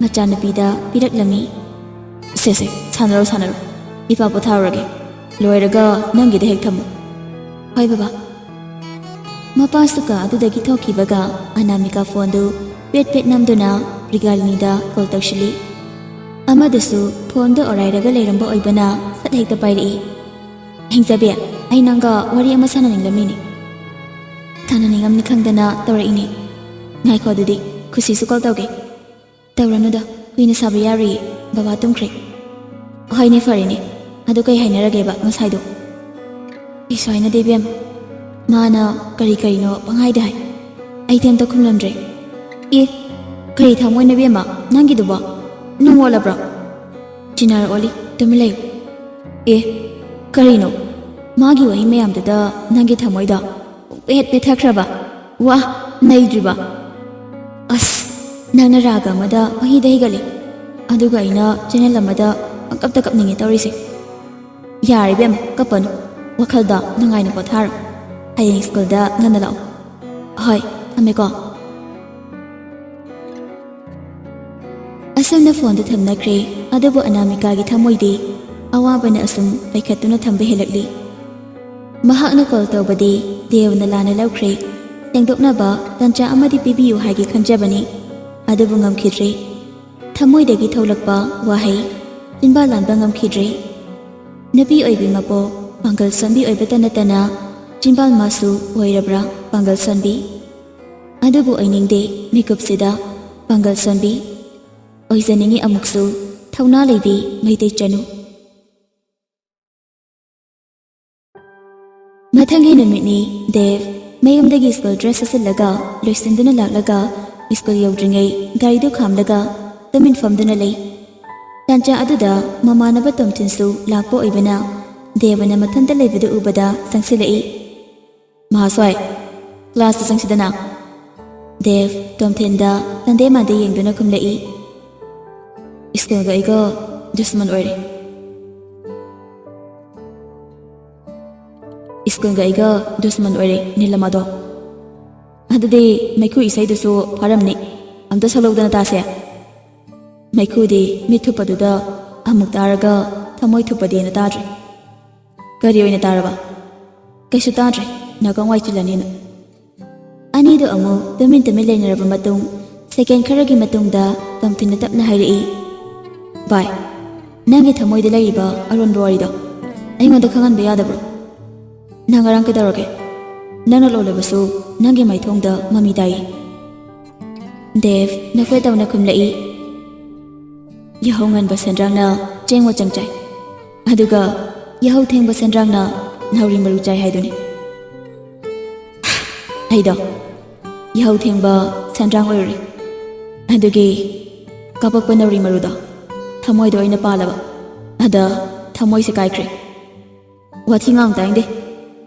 ꯃꯆꯥꯅꯨꯄꯤꯗ ꯄꯤꯔꯛꯂꯝꯃꯤ꯫ "ꯁꯦ ꯁꯦ, ꯁꯥꯟꯅꯔꯣ ꯁꯥꯟꯅꯔꯣ꯫ ꯏꯄꯥ ꯄꯣꯊꯥꯔꯨꯔꯒꯦ꯫ ꯂꯣꯏꯔꯒ ꯅꯪꯒꯤꯗ ꯍꯦꯛ ꯊꯝꯃꯨ"꯫ "ꯍꯣꯏ ꯕꯕꯥ"꯫ ꯃꯄꯥꯁꯨ ꯀꯥ ꯑꯗꯨꯗꯒꯤ ꯊꯣꯛꯈꯤꯕꯒ ꯑꯅꯥꯃꯤꯀꯥ ꯐꯣꯟꯗꯨ ꯄꯦꯠ ꯄꯦꯠ ꯅꯝꯗꯨꯅ ꯔꯤꯒꯥꯂꯤꯅꯤꯗ ꯀꯣꯜ ꯇꯧꯁꯤꯜꯂꯤ꯫ ꯑꯃꯗꯨꯁꯨ ꯐꯣꯟꯗꯨ ꯑꯣꯔꯥꯏꯔꯒ ꯂꯩꯔꯝꯕ ꯑꯣꯏꯕꯅ ꯁꯠ ꯍꯦꯛꯇ ꯄꯥꯏꯔꯛꯏ꯫ "ꯍꯤꯡꯆꯥꯕꯤ, ꯑꯩ ꯅꯪꯒ ꯋꯥꯔꯤ ꯑꯃ ꯁꯥꯟꯅꯅꯤꯡꯂꯝꯃꯤꯅꯤ"꯫ "ꯁꯥꯟꯅꯅꯤꯡꯉꯝꯅꯤ ꯈꯪꯗꯅ ꯇꯧꯔꯛꯏꯅꯤ"꯫ "ꯉꯥꯏꯈꯣ ꯑꯗꯨꯗꯤ, ꯈꯨꯁꯤꯁꯨ ꯀꯣꯜ ꯇꯧꯒꯦ"꯫ "ꯇꯧꯔꯅꯨꯗ, ꯀꯨꯏꯅ ꯁꯥꯕ ꯌꯥꯔꯣꯏꯌꯦ, ꯕꯕꯥ ꯇꯨꯝꯈ꯭ꯔꯦ"꯫ "ꯍꯣꯏꯅꯦ, ꯐꯔꯦꯅꯦ꯫ ꯑꯗꯨ ꯀꯩ ꯍꯥꯏꯅꯔꯒꯦꯕ ꯉꯁꯥꯏꯗꯣ?" "ꯀꯩꯁꯨ ꯍꯥꯏꯅꯗꯦ ꯏꯕꯦꯝ꯫ ꯃꯥꯅ ꯀꯔꯤ ꯀꯔꯤꯅꯣ ꯄꯪꯍꯥꯏꯗ ꯍꯥꯏ꯫ ꯑꯩꯗꯤ ꯑꯝꯇ ꯈꯨꯝꯂꯝꯗ꯭ꯔꯦ"꯫ "ꯑꯦ, ꯀꯔꯤ ꯊꯃꯣꯏꯅꯣ ꯏꯕꯦꯝꯃ ꯅꯪꯒꯤꯗꯨꯕꯣ? ꯅꯨꯡ ꯑꯣꯜꯂꯕ꯭ꯔꯣ?" "ꯆꯤꯅꯥꯔ ꯑꯣꯜꯂꯤ, ꯇꯨꯃꯤꯟ ꯂꯩꯌꯨ"꯫ "ꯑꯦ, ꯀꯔꯤꯅꯣ? ꯃꯥꯒꯤ ꯋꯥꯍꯩ ꯃꯌꯥꯝꯗꯨꯗ ꯅꯪꯒꯤ ꯊꯃꯣꯏꯗꯣ ꯄꯨꯡꯄꯦꯠ ꯄꯦꯠꯊꯈ꯭ꯔꯕ? ꯋꯥ, ꯅꯩꯗ꯭ꯔꯤꯕ? ꯑꯁ, ꯅꯪꯅ ꯔꯥꯒ ꯑꯃꯗ ꯄꯪꯍꯤꯗ ꯍꯤꯒꯠꯂꯤ, ꯑꯗꯨꯒ ꯑꯩꯅ ꯆꯦꯅꯦꯜ ꯑꯃꯗ ꯄꯪꯀꯞꯇ ꯀꯞꯅꯤꯡꯉꯦ ꯇꯧꯔꯤꯁꯦ"꯫ "ꯌꯥꯔꯦ ꯏꯕꯦꯝꯃ, ꯀꯞꯄꯅꯨ꯫ ꯋꯥꯈꯜꯗ ꯅꯨꯡꯉꯥꯏꯅ ꯄꯣꯊꯥꯔꯣ꯫ ꯍꯌꯦꯡ ꯁ꯭ꯀꯨꯜꯗ ꯉꯟꯅ ꯂꯥꯛꯑꯣ꯫ ꯍꯣꯏ, ꯊꯝꯃꯦꯀꯣ"꯫ ꯑꯁꯨꯝꯅ ꯐꯣꯟꯗꯨ ꯊꯝꯅꯈ꯭ꯔꯦ꯫ ꯑꯗꯨꯕꯨ ꯑꯅꯥꯃꯤꯀꯥꯒꯤ ꯊꯃꯣꯏꯗꯤ ꯑꯋꯥꯕꯅ ꯑꯁꯨꯝ ꯄꯩꯈꯠꯇꯨꯅ ꯊꯝꯕ ꯍꯦꯜꯂꯛꯂꯤ꯫ ꯃꯍꯥꯛꯅ ꯀꯣꯜ ꯇꯧꯕꯗꯤ ꯗꯦꯕꯅ ꯂꯥꯟꯅ ꯂꯧꯈ꯭ꯔꯦ꯫ ꯁꯦꯡꯗꯣꯛꯅꯕ ꯇꯥꯟꯖꯥ ꯑꯃꯗꯤ ꯄꯤꯕꯤꯌꯨ ꯍꯥꯏꯒꯦ ꯈꯟꯖꯕꯅꯤ, ꯑꯗꯨꯕꯨ ꯉꯝꯈꯤꯗ꯭ꯔꯦ꯫ ꯊꯃꯣꯏꯗꯒꯤ ꯊꯣꯛꯂꯛꯄ ꯋꯥꯍꯩ ꯆꯤꯟꯕꯥꯟ ꯂꯥꯟꯕ ꯉꯝꯈꯤꯗ꯭ꯔꯦ꯫ ꯅꯨꯄꯤ ꯑꯣꯏꯕꯤ ꯃꯄꯣꯛ ꯄꯥꯡꯒꯜ ꯁꯣꯟꯕꯤ ꯑꯣꯏꯕꯇ ꯅꯠꯇꯅ ꯆꯤꯟꯕꯥꯟ ꯃꯥꯁꯨ ꯑꯣꯏꯔꯕ꯭ꯔꯥ ꯄꯥꯡꯒꯜ ꯁꯣꯟꯕꯤ? ꯑꯗꯨꯕꯨ ꯑꯣꯏꯅꯤꯡꯗꯦ ꯃꯤꯀꯨꯞꯁꯤꯗ ꯄꯥꯡꯒꯜ ꯁꯣꯟꯕꯤ꯫ ꯑꯣꯏꯖꯅꯤꯡꯉꯤ ꯑꯃꯨꯛꯁꯨ ꯊꯧꯅꯥ ꯂꯩꯕꯤ ꯃꯩꯇꯩ ꯆꯅꯨ꯫ ꯃꯊꯪꯒꯤ ꯅꯨꯃꯤꯠꯅꯤ꯫ ꯗꯦꯕ ꯃꯌꯨꯝꯗꯒꯤ ꯁ꯭ꯀꯨꯜ ꯗ꯭ꯔꯦꯁ ꯁꯦꯠꯆꯤꯜꯂꯒ ꯂꯣꯏꯁꯤꯟꯗꯨꯅ ꯂꯥꯛꯂꯒ ꯁ꯭ꯀꯨꯜ ꯌꯧꯗ꯭ꯔꯤꯉꯩ ꯒꯥꯔꯤꯗꯨ ꯈꯥꯝꯂꯒ ꯇꯨꯃꯤꯟ ꯐꯝꯗꯨꯅ ꯂꯩ꯫ ꯇꯥꯟꯖꯥ ꯑꯗꯨꯗ ꯃꯃꯥꯟꯅꯕ ꯇꯣꯝꯊꯤꯟꯁꯨ ꯂꯥꯛꯄ ꯑꯣꯏꯕꯅ ꯗꯦꯕꯅ ꯃꯊꯟꯇ ꯂꯩꯕꯗꯨ ꯎꯕꯗ ꯆꯪꯁꯤꯜꯂꯛꯏ꯫ "ꯃꯍꯥꯁꯣꯏ, ꯀ꯭ꯂꯥꯁꯇ ꯆꯪꯁꯤꯗꯅ꯫" ꯗꯦꯕ ꯇꯣꯝꯊꯤꯟꯗ ꯇꯟꯗꯦ ꯃꯥꯟꯗꯦ ꯌꯦꯡꯗꯨꯅ ꯈꯨꯝꯂꯛꯏ꯫ "ꯁ꯭ꯀꯨꯜꯒ ꯑꯩꯒ ꯗꯨꯁꯃꯟ ꯑꯣꯏꯔꯦ꯫ ꯁ꯭ꯀꯨꯜꯒ ꯑꯩꯒ ꯗꯨꯁꯃꯟ ꯑꯣꯏꯔꯦ, ꯅꯤꯂꯃꯥꯗꯣ꯫ ꯑꯗꯨꯗꯤ ꯃꯩꯈꯨ ꯏꯁꯩꯗꯨꯁꯨ ꯐꯥꯔꯝꯅꯤ, ꯑꯝꯇ ꯁꯛꯂꯧꯗꯅ ꯇꯥꯁꯦ꯫" ꯃꯩꯈꯨꯗꯤ ꯃꯤꯠ ꯊꯨꯞꯄꯗꯨꯗ ꯑꯃꯨꯛ ꯇꯥꯔꯒ ꯊꯃꯣꯏ ꯊꯨꯞꯄꯗꯦꯅ ꯇꯥꯗ꯭ꯔꯦ꯫ "ꯀꯔꯤ ꯑꯣꯏꯅ ꯇꯥꯔꯕ?" "ꯀꯩꯁꯨ ꯇꯥꯗ꯭ꯔꯦ, ꯅꯥꯀꯣꯡ ꯋꯥꯏ ꯆꯤꯜꯂꯅꯤꯅ꯫" ꯑꯅꯤꯗꯨ ꯑꯃꯨꯛ ꯇꯨꯃꯤꯟ ꯇꯨꯃꯤꯟ ꯂꯩꯅꯔꯕ ꯃꯇꯨꯡ, ꯁꯦꯀꯦꯟ ꯈꯔꯒꯤ ꯃꯇꯨꯡꯗ ꯇꯣꯝꯊꯤꯟꯅ ꯇꯞꯅ ꯍꯥꯏꯔꯛꯏ, "ꯚꯥꯏ, ꯅꯪꯒꯤ ꯊꯃꯣꯏꯗ ꯂꯩꯔꯤꯕ ꯑꯔꯣꯟꯕ ꯋꯥꯔꯤꯗꯣ ꯑꯩꯉꯣꯟꯗ ꯈꯪꯍꯟꯕ ꯌꯥꯗꯕ꯭ꯔꯣ? ꯅꯪ ꯉꯔꯥꯡ ꯀꯩꯗꯧꯔꯒꯦ? ꯅꯪꯅ ꯂꯣꯜꯂꯕꯁꯨ ꯅꯪꯒꯤ ꯃꯥꯏꯊꯣꯡꯗ ꯃꯃꯤ ꯇꯥꯏ꯫" ꯗꯦꯕ ꯅꯈꯣꯏ ꯇꯧꯅ ꯈꯨꯝꯂꯛꯏ, "ꯌꯥꯍꯧ ꯉꯟꯕ ꯁꯦꯟꯗ꯭ꯔꯥꯡꯅ ꯆꯦꯡ ꯃꯆꯪ ꯆꯥꯏ, ꯑꯗꯨꯒ ꯌꯥꯍꯧ ꯊꯦꯡꯕ ꯁꯦꯟꯗ꯭ꯔꯥꯡꯅ ꯅꯥꯎꯔꯤ ꯃꯔꯨ ꯆꯥꯏ ꯍꯥꯏꯗꯨꯅꯤ꯫" ꯑꯩꯗꯣ ꯌꯥꯍꯧ ꯊꯦꯡꯕ ꯁꯦꯟꯗ꯭ꯔꯥꯡ ꯑꯣꯏꯔꯨꯔꯦ, ꯑꯗꯨꯒꯤ ꯀꯥꯄꯛꯄ ꯅꯥꯎꯔꯤ ꯃꯔꯨꯗꯣ ꯊꯃꯣꯏꯗ ꯑꯣꯏꯅ ꯄꯥꯜꯂꯕ, ꯑꯗ ꯊꯃꯣꯏꯁꯦ ꯀꯥꯏꯈ꯭ꯔꯦ꯫ ꯋꯥꯊꯤ ꯉꯥꯡ ꯇꯥꯏꯗꯦ꯫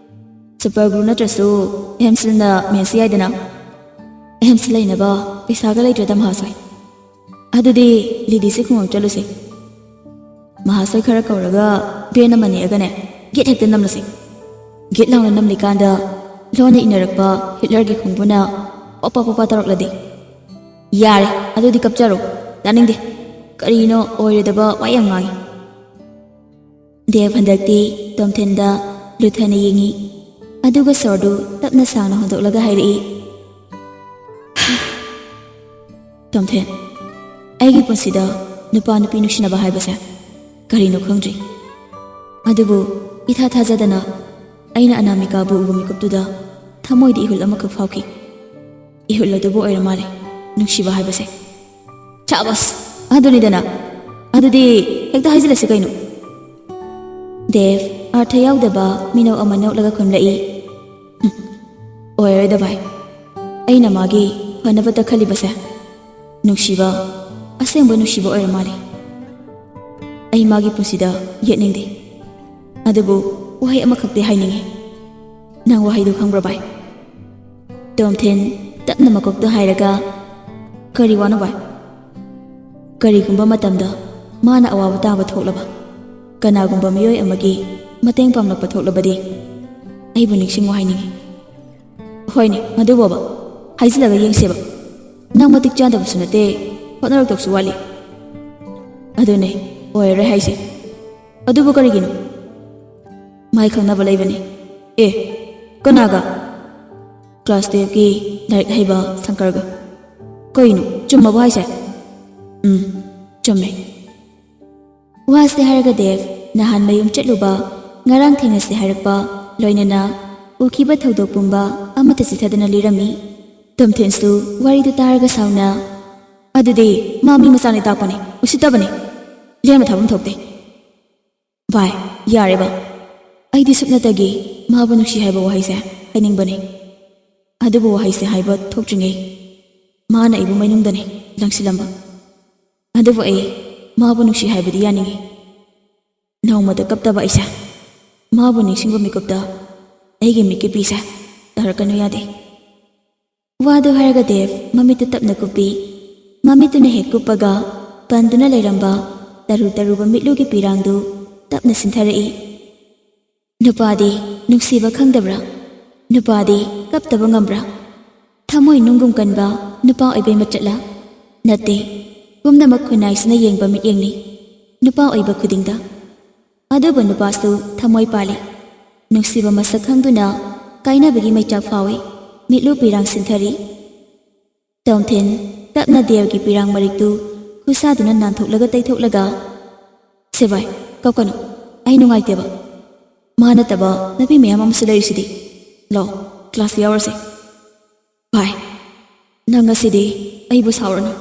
ꯁꯨꯄꯔ ꯒ꯭ꯂꯨ ꯅꯠꯇ꯭ꯔꯁꯨ ꯑꯦꯝꯁꯤꯜꯅ ꯃꯦꯟꯁꯤ ꯌꯥꯏꯗꯅ꯫ ꯑꯦꯝꯁꯤꯜ ꯂꯩꯅꯕ ꯄꯩꯁꯥꯒ ꯂꯩꯇ꯭ꯔꯦꯗ ꯃꯍꯥꯁꯣꯏ꯫ ꯑꯗꯨꯗꯤ ꯂꯤꯗꯤꯁꯤ ꯈꯨꯡꯒꯪ ꯆꯠꯂꯨꯁꯦ꯫ ꯃꯍꯥꯁꯣꯏ ꯈꯔ ꯀꯧꯔꯒ ꯚꯦꯟ ꯑꯃ ꯅꯦꯛꯑꯒꯅꯦ, ꯒꯦꯠ ꯍꯦꯛꯇ ꯅꯝꯂꯨꯁꯦ꯫ ꯒꯦꯠ ꯂꯥꯎꯅ ꯅꯝꯂꯤꯀꯥꯟꯗ ꯂꯣꯟꯅ ꯏꯅꯔꯛꯄ ꯍꯤꯠꯂꯔꯒꯤ ꯈꯣꯡꯕꯨꯅ ꯄꯣꯄꯥ ꯄꯣꯄꯥ ꯇꯧꯔꯛꯂꯗꯤ? ꯌꯥꯔꯦ, ꯑꯗꯨꯗꯤ ꯀꯞꯆꯔꯣ꯫ ꯇꯥꯅꯤꯡꯗꯦ꯫ ꯀꯔꯤꯅꯣ ꯑꯣꯏꯔꯣꯏꯗꯕ ꯋꯥ ꯌꯥꯝ ꯉꯥꯡꯉꯤ꯫ ꯗꯦꯕ ꯍꯟꯗꯛꯇꯤ ꯇꯣꯝꯊꯤꯟꯗ ꯂꯨꯊꯅ ꯌꯦꯡꯉꯤ꯫ ꯑꯗꯨꯒ ꯁꯣꯔꯗꯨ ꯇꯞꯅ ꯁꯥꯡꯅ ꯍꯣꯟꯗꯣꯛꯂꯒ ꯍꯥꯏꯔꯛꯏ, "ꯇꯣꯝꯊꯤꯟ, ꯑꯩꯒꯤ ꯄꯨꯟꯁꯤꯗ ꯅꯨꯄꯥ ꯅꯨꯄꯤ ꯅꯨꯡꯁꯤꯅꯕ ꯍꯥꯏꯕꯁꯦ ꯀꯔꯤꯅꯣ ꯈꯪꯗ꯭ꯔꯤ꯫ ꯑꯗꯨꯕꯨ ꯏꯊꯥ ꯊꯥꯖꯗꯅ ꯑꯩꯅ ꯑꯅꯥꯃꯤꯀꯥꯕꯨ ꯎꯕ ꯃꯤꯀꯨꯞꯇꯨꯗ ꯊꯃꯣꯏꯗ ꯏꯍꯨꯜ ꯑꯃꯈꯛ ꯐꯥꯎꯈꯤ꯫ ꯏꯍꯨꯜ ꯑꯗꯨꯕꯨ ꯑꯣꯏꯔ ꯃꯥꯜꯂꯦ ꯅꯨꯡꯁꯤꯕ ꯍꯥꯏꯕꯁꯦ꯫" "ꯁꯥꯕꯁ! ꯑꯗꯨꯅꯤꯗꯅ꯫ ꯑꯗꯨꯗꯤ ꯍꯦꯛꯇ ꯍꯥꯏꯖꯤꯜꯂꯁꯤ ꯀꯩꯅꯣ꯫" ꯗꯦꯕ ꯑꯥꯔꯊ ꯌꯥꯎꯗꯕ ꯃꯤꯅꯧ ꯑꯃ ꯅꯣꯛꯂꯒ ꯈꯨꯝꯂꯛꯏ, "ꯍꯨꯝ, ꯑꯣꯏꯔꯣꯏꯗ ꯚꯥꯏ꯫ ꯑꯩꯅ ꯃꯥꯒꯤ ꯐꯅꯕꯇ ꯈꯜꯂꯤꯕꯁꯦ ꯅꯨꯡꯁꯤꯕ, ꯑꯁꯦꯡꯕ ꯅꯨꯡꯁꯤꯕ ꯑꯣꯏꯔ ꯃꯥꯜꯂꯦ꯫ ꯑꯩ ꯃꯥꯒꯤ ꯄꯨꯟꯁꯤꯗ ꯌꯦꯠꯅꯤꯡꯗꯦ꯫ ꯑꯗꯨꯕꯨ ꯋꯥꯍꯩ ꯑꯃꯈꯛꯇꯤ ꯍꯥꯏꯅꯤꯡꯉꯤ꯫ ꯅꯪ ꯋꯥꯍꯩꯗꯨ ꯈꯪꯕ꯭ꯔꯣ ꯚꯥꯏ?" ꯇꯣꯝꯊꯤꯟ ꯇꯞꯅ ꯃꯀꯣꯛꯇ ꯍꯥꯏꯔꯒ, "ꯀꯔꯤ ꯋꯥꯅꯣ ꯚꯥꯏ?" "ꯀꯔꯤꯒꯨꯝꯕ ꯃꯇꯝꯗ ꯃꯥꯅ ꯑꯋꯥꯕ ꯇꯥꯕ ꯊꯣꯛꯂꯕ, ꯀꯅꯥꯒꯨꯝꯕ ꯃꯤꯑꯣꯏ ꯑꯃꯒꯤ ꯃꯇꯦꯡ ꯄꯥꯡꯂꯛꯄ ꯊꯣꯛꯂꯕꯗꯤ ꯑꯩꯕꯨ ꯅꯤꯡꯁꯤꯡꯉꯨ ꯍꯥꯏꯅꯤꯡꯉꯤ꯫" "ꯍꯣꯏꯅꯦ, ꯃꯗꯨꯕꯣꯕ, ꯍꯥꯏꯖꯤꯜꯂꯒ ꯌꯦꯡꯁꯦꯕ꯫ ꯅꯪ ꯃꯇꯤꯛ ꯆꯥꯗꯕꯁꯨ ꯅꯠꯇꯦ, ꯍꯣꯠꯅꯔꯛꯇꯧꯁꯨ ꯋꯥꯠꯂꯤ꯫" "ꯑꯗꯨꯅꯦ, ꯑꯣꯏꯔꯔꯣꯏ ꯍꯥꯏꯁꯦ꯫" "ꯑꯗꯨꯕꯨ ꯀꯔꯤꯒꯤꯅꯣ?" "ꯃꯥꯏ ꯈꯪꯅꯕ ꯂꯩꯕꯅꯦ꯫" "ꯑꯦ, ꯀꯅꯥꯒ?" "ꯀ꯭ꯂꯥꯁ ꯇꯨꯌꯦꯜꯐꯀꯤ ꯂꯥꯏꯔꯤꯛ ꯍꯩꯕ ꯁꯪꯀꯔꯒ꯫" "ꯀꯩꯅꯣ, ꯆꯨꯝꯃꯕꯣ ꯍꯥꯏꯁꯦ?" "ꯎꯝ, ꯆꯨꯝꯃꯦ꯫" ꯋꯥꯁꯦ ꯍꯥꯏꯔꯒ ꯗꯦꯕ ꯅꯍꯥꯟ ꯃꯌꯨꯝ ꯆꯠꯂꯨꯕ, ꯉꯔꯥꯡ ꯊꯦꯡꯅꯁꯦ ꯍꯥꯏꯔꯛꯄ, ꯂꯣꯏꯅꯅ ꯎꯈꯤꯕ ꯊꯧꯗꯣꯛ ꯄꯨꯝꯕ ꯑꯃꯠꯇ ꯆꯤꯊꯗꯅ ꯂꯤꯔꯝꯃꯤ꯫ ꯇꯣꯝꯊꯤꯟꯁꯨ ꯋꯥꯔꯤꯗꯨ ꯇꯥꯔꯒ ꯁꯥꯎꯅ, "ꯑꯗꯨꯗꯤ ꯃꯥ ꯃꯤ ꯃꯆꯥꯅꯤ ꯇꯥꯛꯄꯅꯤ, ꯎꯁꯤꯠꯇꯕꯅꯤ꯫ ꯂꯦꯝꯅ ꯊꯥꯐꯝ ꯊꯣꯛꯇꯦ꯫" "ꯚꯥꯏ, ꯌꯥꯔꯦꯕ꯫ ꯑꯩꯗꯤ ꯁꯨꯞꯅꯇꯒꯤ ꯃꯥꯕꯨ ꯅꯨꯡꯁꯤ ꯍꯥꯏꯕ ꯋꯥꯍꯩꯁꯦ ꯍꯥꯏꯅꯤꯡꯕꯅꯤ꯫ ꯑꯗꯨꯕꯨ ꯋꯥꯍꯩꯁꯦ ꯍꯥꯏꯕ ꯊꯣꯛꯇ꯭ꯔꯤꯉꯩ ꯃꯥꯅ ꯑꯩꯕꯨ ꯃꯩꯅꯨꯡꯗꯅꯤ ꯂꯪꯁꯤꯜꯂꯝꯕ꯫ ꯑꯗꯨꯕꯨ ꯑꯩ ꯃꯥꯕꯨ ꯅꯨꯡꯁꯤ ꯍꯥꯏꯕꯗꯤ ꯌꯥꯅꯤꯡꯉꯤ꯫ ꯅꯣꯡꯃꯇ ꯀꯞꯇꯕ ꯑꯩꯁꯦ ꯃꯥꯕꯨ ꯅꯤꯡꯁꯤꯡꯕ ꯃꯤꯀꯨꯞꯇ ꯑꯩꯒꯤ ꯃꯤꯠꯀꯤ ꯄꯤꯁꯦ ꯇꯥꯔꯛꯀꯅꯨ ꯌꯥꯗꯦ꯫" ꯋꯥꯗꯨ ꯍꯥꯏꯔꯒ ꯗꯦꯕ ꯃꯃꯤꯠꯇꯨ ꯇꯞꯅ ꯀꯨꯞꯄꯤ꯫ ꯃꯃꯤꯠꯇꯨꯅ ꯍꯦꯛ ꯀꯨꯞꯄꯒ ꯄꯟꯗꯨꯅ ꯂꯩꯔꯝꯕ ꯇꯔꯨ ꯇꯔꯨꯕ ꯃꯤꯠꯂꯨꯒꯤ ꯄꯤꯔꯥꯡꯗꯨ ꯇꯞꯅ ꯁꯤꯟꯊꯔꯛꯏ꯫ ꯅꯨꯄꯥꯗꯤ ꯅꯨꯡꯁꯤꯕ ꯈꯪꯗꯕ꯭ꯔꯥ? ꯅꯨꯄꯥꯗꯤ ꯀꯞꯇꯕ ꯉꯝꯕ꯭ꯔꯥ? ꯊꯃꯣꯏ ꯅꯨꯡꯒꯨꯝ ꯀꯟꯕ ꯅꯨꯄꯥ ꯑꯣꯏꯕꯩ ꯃꯆꯠꯂꯥ? ꯅꯠꯇꯦ꯫ ꯄꯨꯝꯅꯃꯛ ꯈꯨꯟꯅꯥꯏꯁꯤꯅ ꯌꯦꯡꯕ ꯃꯤꯠꯌꯦꯡꯅꯤ ꯅꯨꯄꯥ ꯑꯣꯏꯕ ꯈꯨꯗꯤꯡꯗ꯫ ꯑꯗꯨꯕꯨ ꯅꯨꯄꯥꯁꯨ ꯊꯃꯣꯏ ꯄꯥꯜꯂꯤ꯫ ꯅꯨꯡꯁꯤꯕ ꯃꯁꯛ ꯈꯪꯗꯨꯅ ꯀꯥꯏꯅꯕꯒꯤ ꯃꯩꯆꯥꯛ ꯐꯥꯎꯏ꯫ ꯃꯤꯠꯂꯨ ꯄꯤꯔꯥꯡ ꯁꯤꯟꯊꯔꯤ꯫ ꯇꯣꯝꯊꯤꯟ ꯇꯞꯅ ꯗꯦꯕꯒꯤ ꯄꯤꯔꯥꯡ ꯃꯔꯤꯛꯇꯨ ꯈꯨꯠꯁꯥꯗꯨꯅ ꯅꯥꯟꯊꯣꯛꯂꯒ ꯇꯩꯊꯣꯛꯂꯒ, "ꯁꯦ ꯚꯥꯏ, ꯀꯞꯀꯅꯨ꯫ ꯑꯩ ꯅꯨꯡꯉꯥꯏꯇꯦꯕ꯫ ꯃꯥ ꯅꯠꯇꯕ ꯅꯨꯄꯤ ꯃꯌꯥꯝ ꯑꯃꯁꯨ ꯂꯩꯔꯤꯁꯤꯗꯤ꯫ ꯂꯥꯛꯑꯣ, ꯀ꯭ꯂꯥꯁ ꯌꯥꯎꯔꯁꯦ꯫" "ꯚꯥꯏ, ꯅꯪ ꯉꯁꯤꯗꯤ ꯑꯩꯕꯨ ꯁꯥꯎꯔꯅꯨ꯫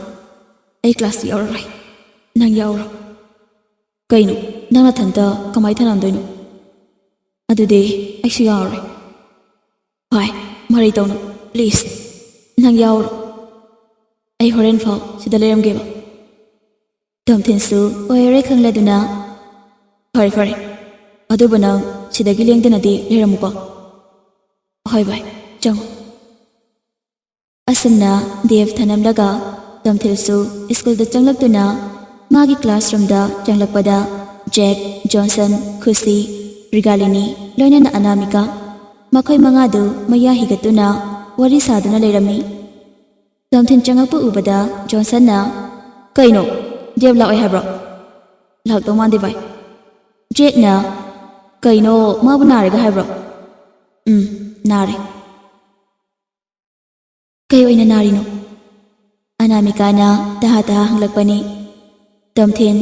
ꯑꯩ ꯀ꯭ꯂꯥꯁ ꯌꯥꯎꯔꯔꯣꯏ꯫ ꯅꯪ ꯌꯥꯎꯔꯣ꯫" "ꯀꯩꯅꯣ, ꯅꯪ ꯅꯊꯟꯇ ꯀꯃꯥꯏ ꯊꯅꯝꯗꯣꯏꯅꯣ?" "ꯑꯗꯨꯗꯤ ꯑꯩꯁꯨ ꯌꯥꯎꯔꯔꯣꯏ꯫" "ꯚꯥꯏ, ꯃꯔꯩ ꯇꯧꯅꯨ, ꯄ꯭ꯂꯤꯖ꯫ ꯅꯪ ꯌꯥꯎꯔꯣ꯫ ꯑꯩ ꯍꯣꯔꯦꯟ ꯐꯥꯎ ꯁꯤꯗ ꯂꯩꯔꯝꯒꯦꯕ꯫" ꯇꯣꯝꯊꯤꯟꯁꯨ ꯑꯣꯏꯔꯔꯣꯏ ꯈꯪꯂꯗꯨꯅ, "ꯐꯔꯦ, ꯐꯔꯦ꯫ ꯑꯗꯨꯕꯨ ꯅꯪ ꯁꯤꯗꯒꯤ ꯂꯦꯡꯗꯅꯗꯤ ꯂꯩꯔꯝꯃꯨꯀꯣ꯫" "ꯍꯣꯏ ꯚꯥꯏ, ꯆꯪꯉꯣ꯫" ꯑꯁꯨꯝꯅ ꯗꯦꯕ ꯊꯅꯝꯂꯒ ꯇꯣꯝꯊꯤꯟꯁꯨ ꯁ꯭ꯀꯨꯜꯗ ꯆꯪꯂꯛꯇꯨꯅ ꯃꯥꯒꯤ ꯀ꯭ꯂꯥꯁꯔꯨꯝꯗ ꯆꯪꯂꯛꯄꯗ ꯖꯦꯛ, ꯖꯣꯟꯁꯟ, ꯈꯨꯁꯤ, ꯔꯤꯒꯥꯂꯤꯅꯤ, ꯂꯣꯏꯅꯅ ꯑꯅꯥꯃꯤꯀꯥ, ꯃꯈꯣꯏ ꯃꯉꯥꯗꯨ ꯃꯌꯥ ꯍꯤꯒꯠꯇꯨꯅ ꯋꯥꯔꯤ ꯁꯥꯗꯨꯅ ꯂꯩꯔꯝꯃꯤ꯫ ꯇꯣꯝꯊꯤꯟ ꯆꯪꯉꯛꯄ ꯎꯕꯗ ꯖꯣꯟꯁꯟꯅ, "ꯀꯩꯅꯣ, ꯗꯦꯕ ꯂꯥꯛꯑꯣꯏ ꯍꯥꯏꯕ꯭ꯔꯣ? ꯂꯥꯛꯇꯧ ꯃꯥꯟꯗꯦ ꯚꯥꯏ꯫" ꯖꯦꯛꯅ, "ꯀꯩꯅꯣ, ꯃꯥꯕꯨ ꯅꯥꯔꯒ ꯍꯥꯏꯕ꯭ꯔꯣ?" "ꯎꯝ, ꯅꯥꯔꯦ꯫" "ꯀꯩ ꯑꯣꯏꯅ ꯅꯥꯔꯤꯅꯣ?" ꯑꯅꯥꯃꯤꯀꯥꯅ ꯇꯍꯥ ꯇꯍꯥ ꯍꯪꯂꯛꯄꯅꯤ꯫ ꯇꯣꯝꯊꯤꯟ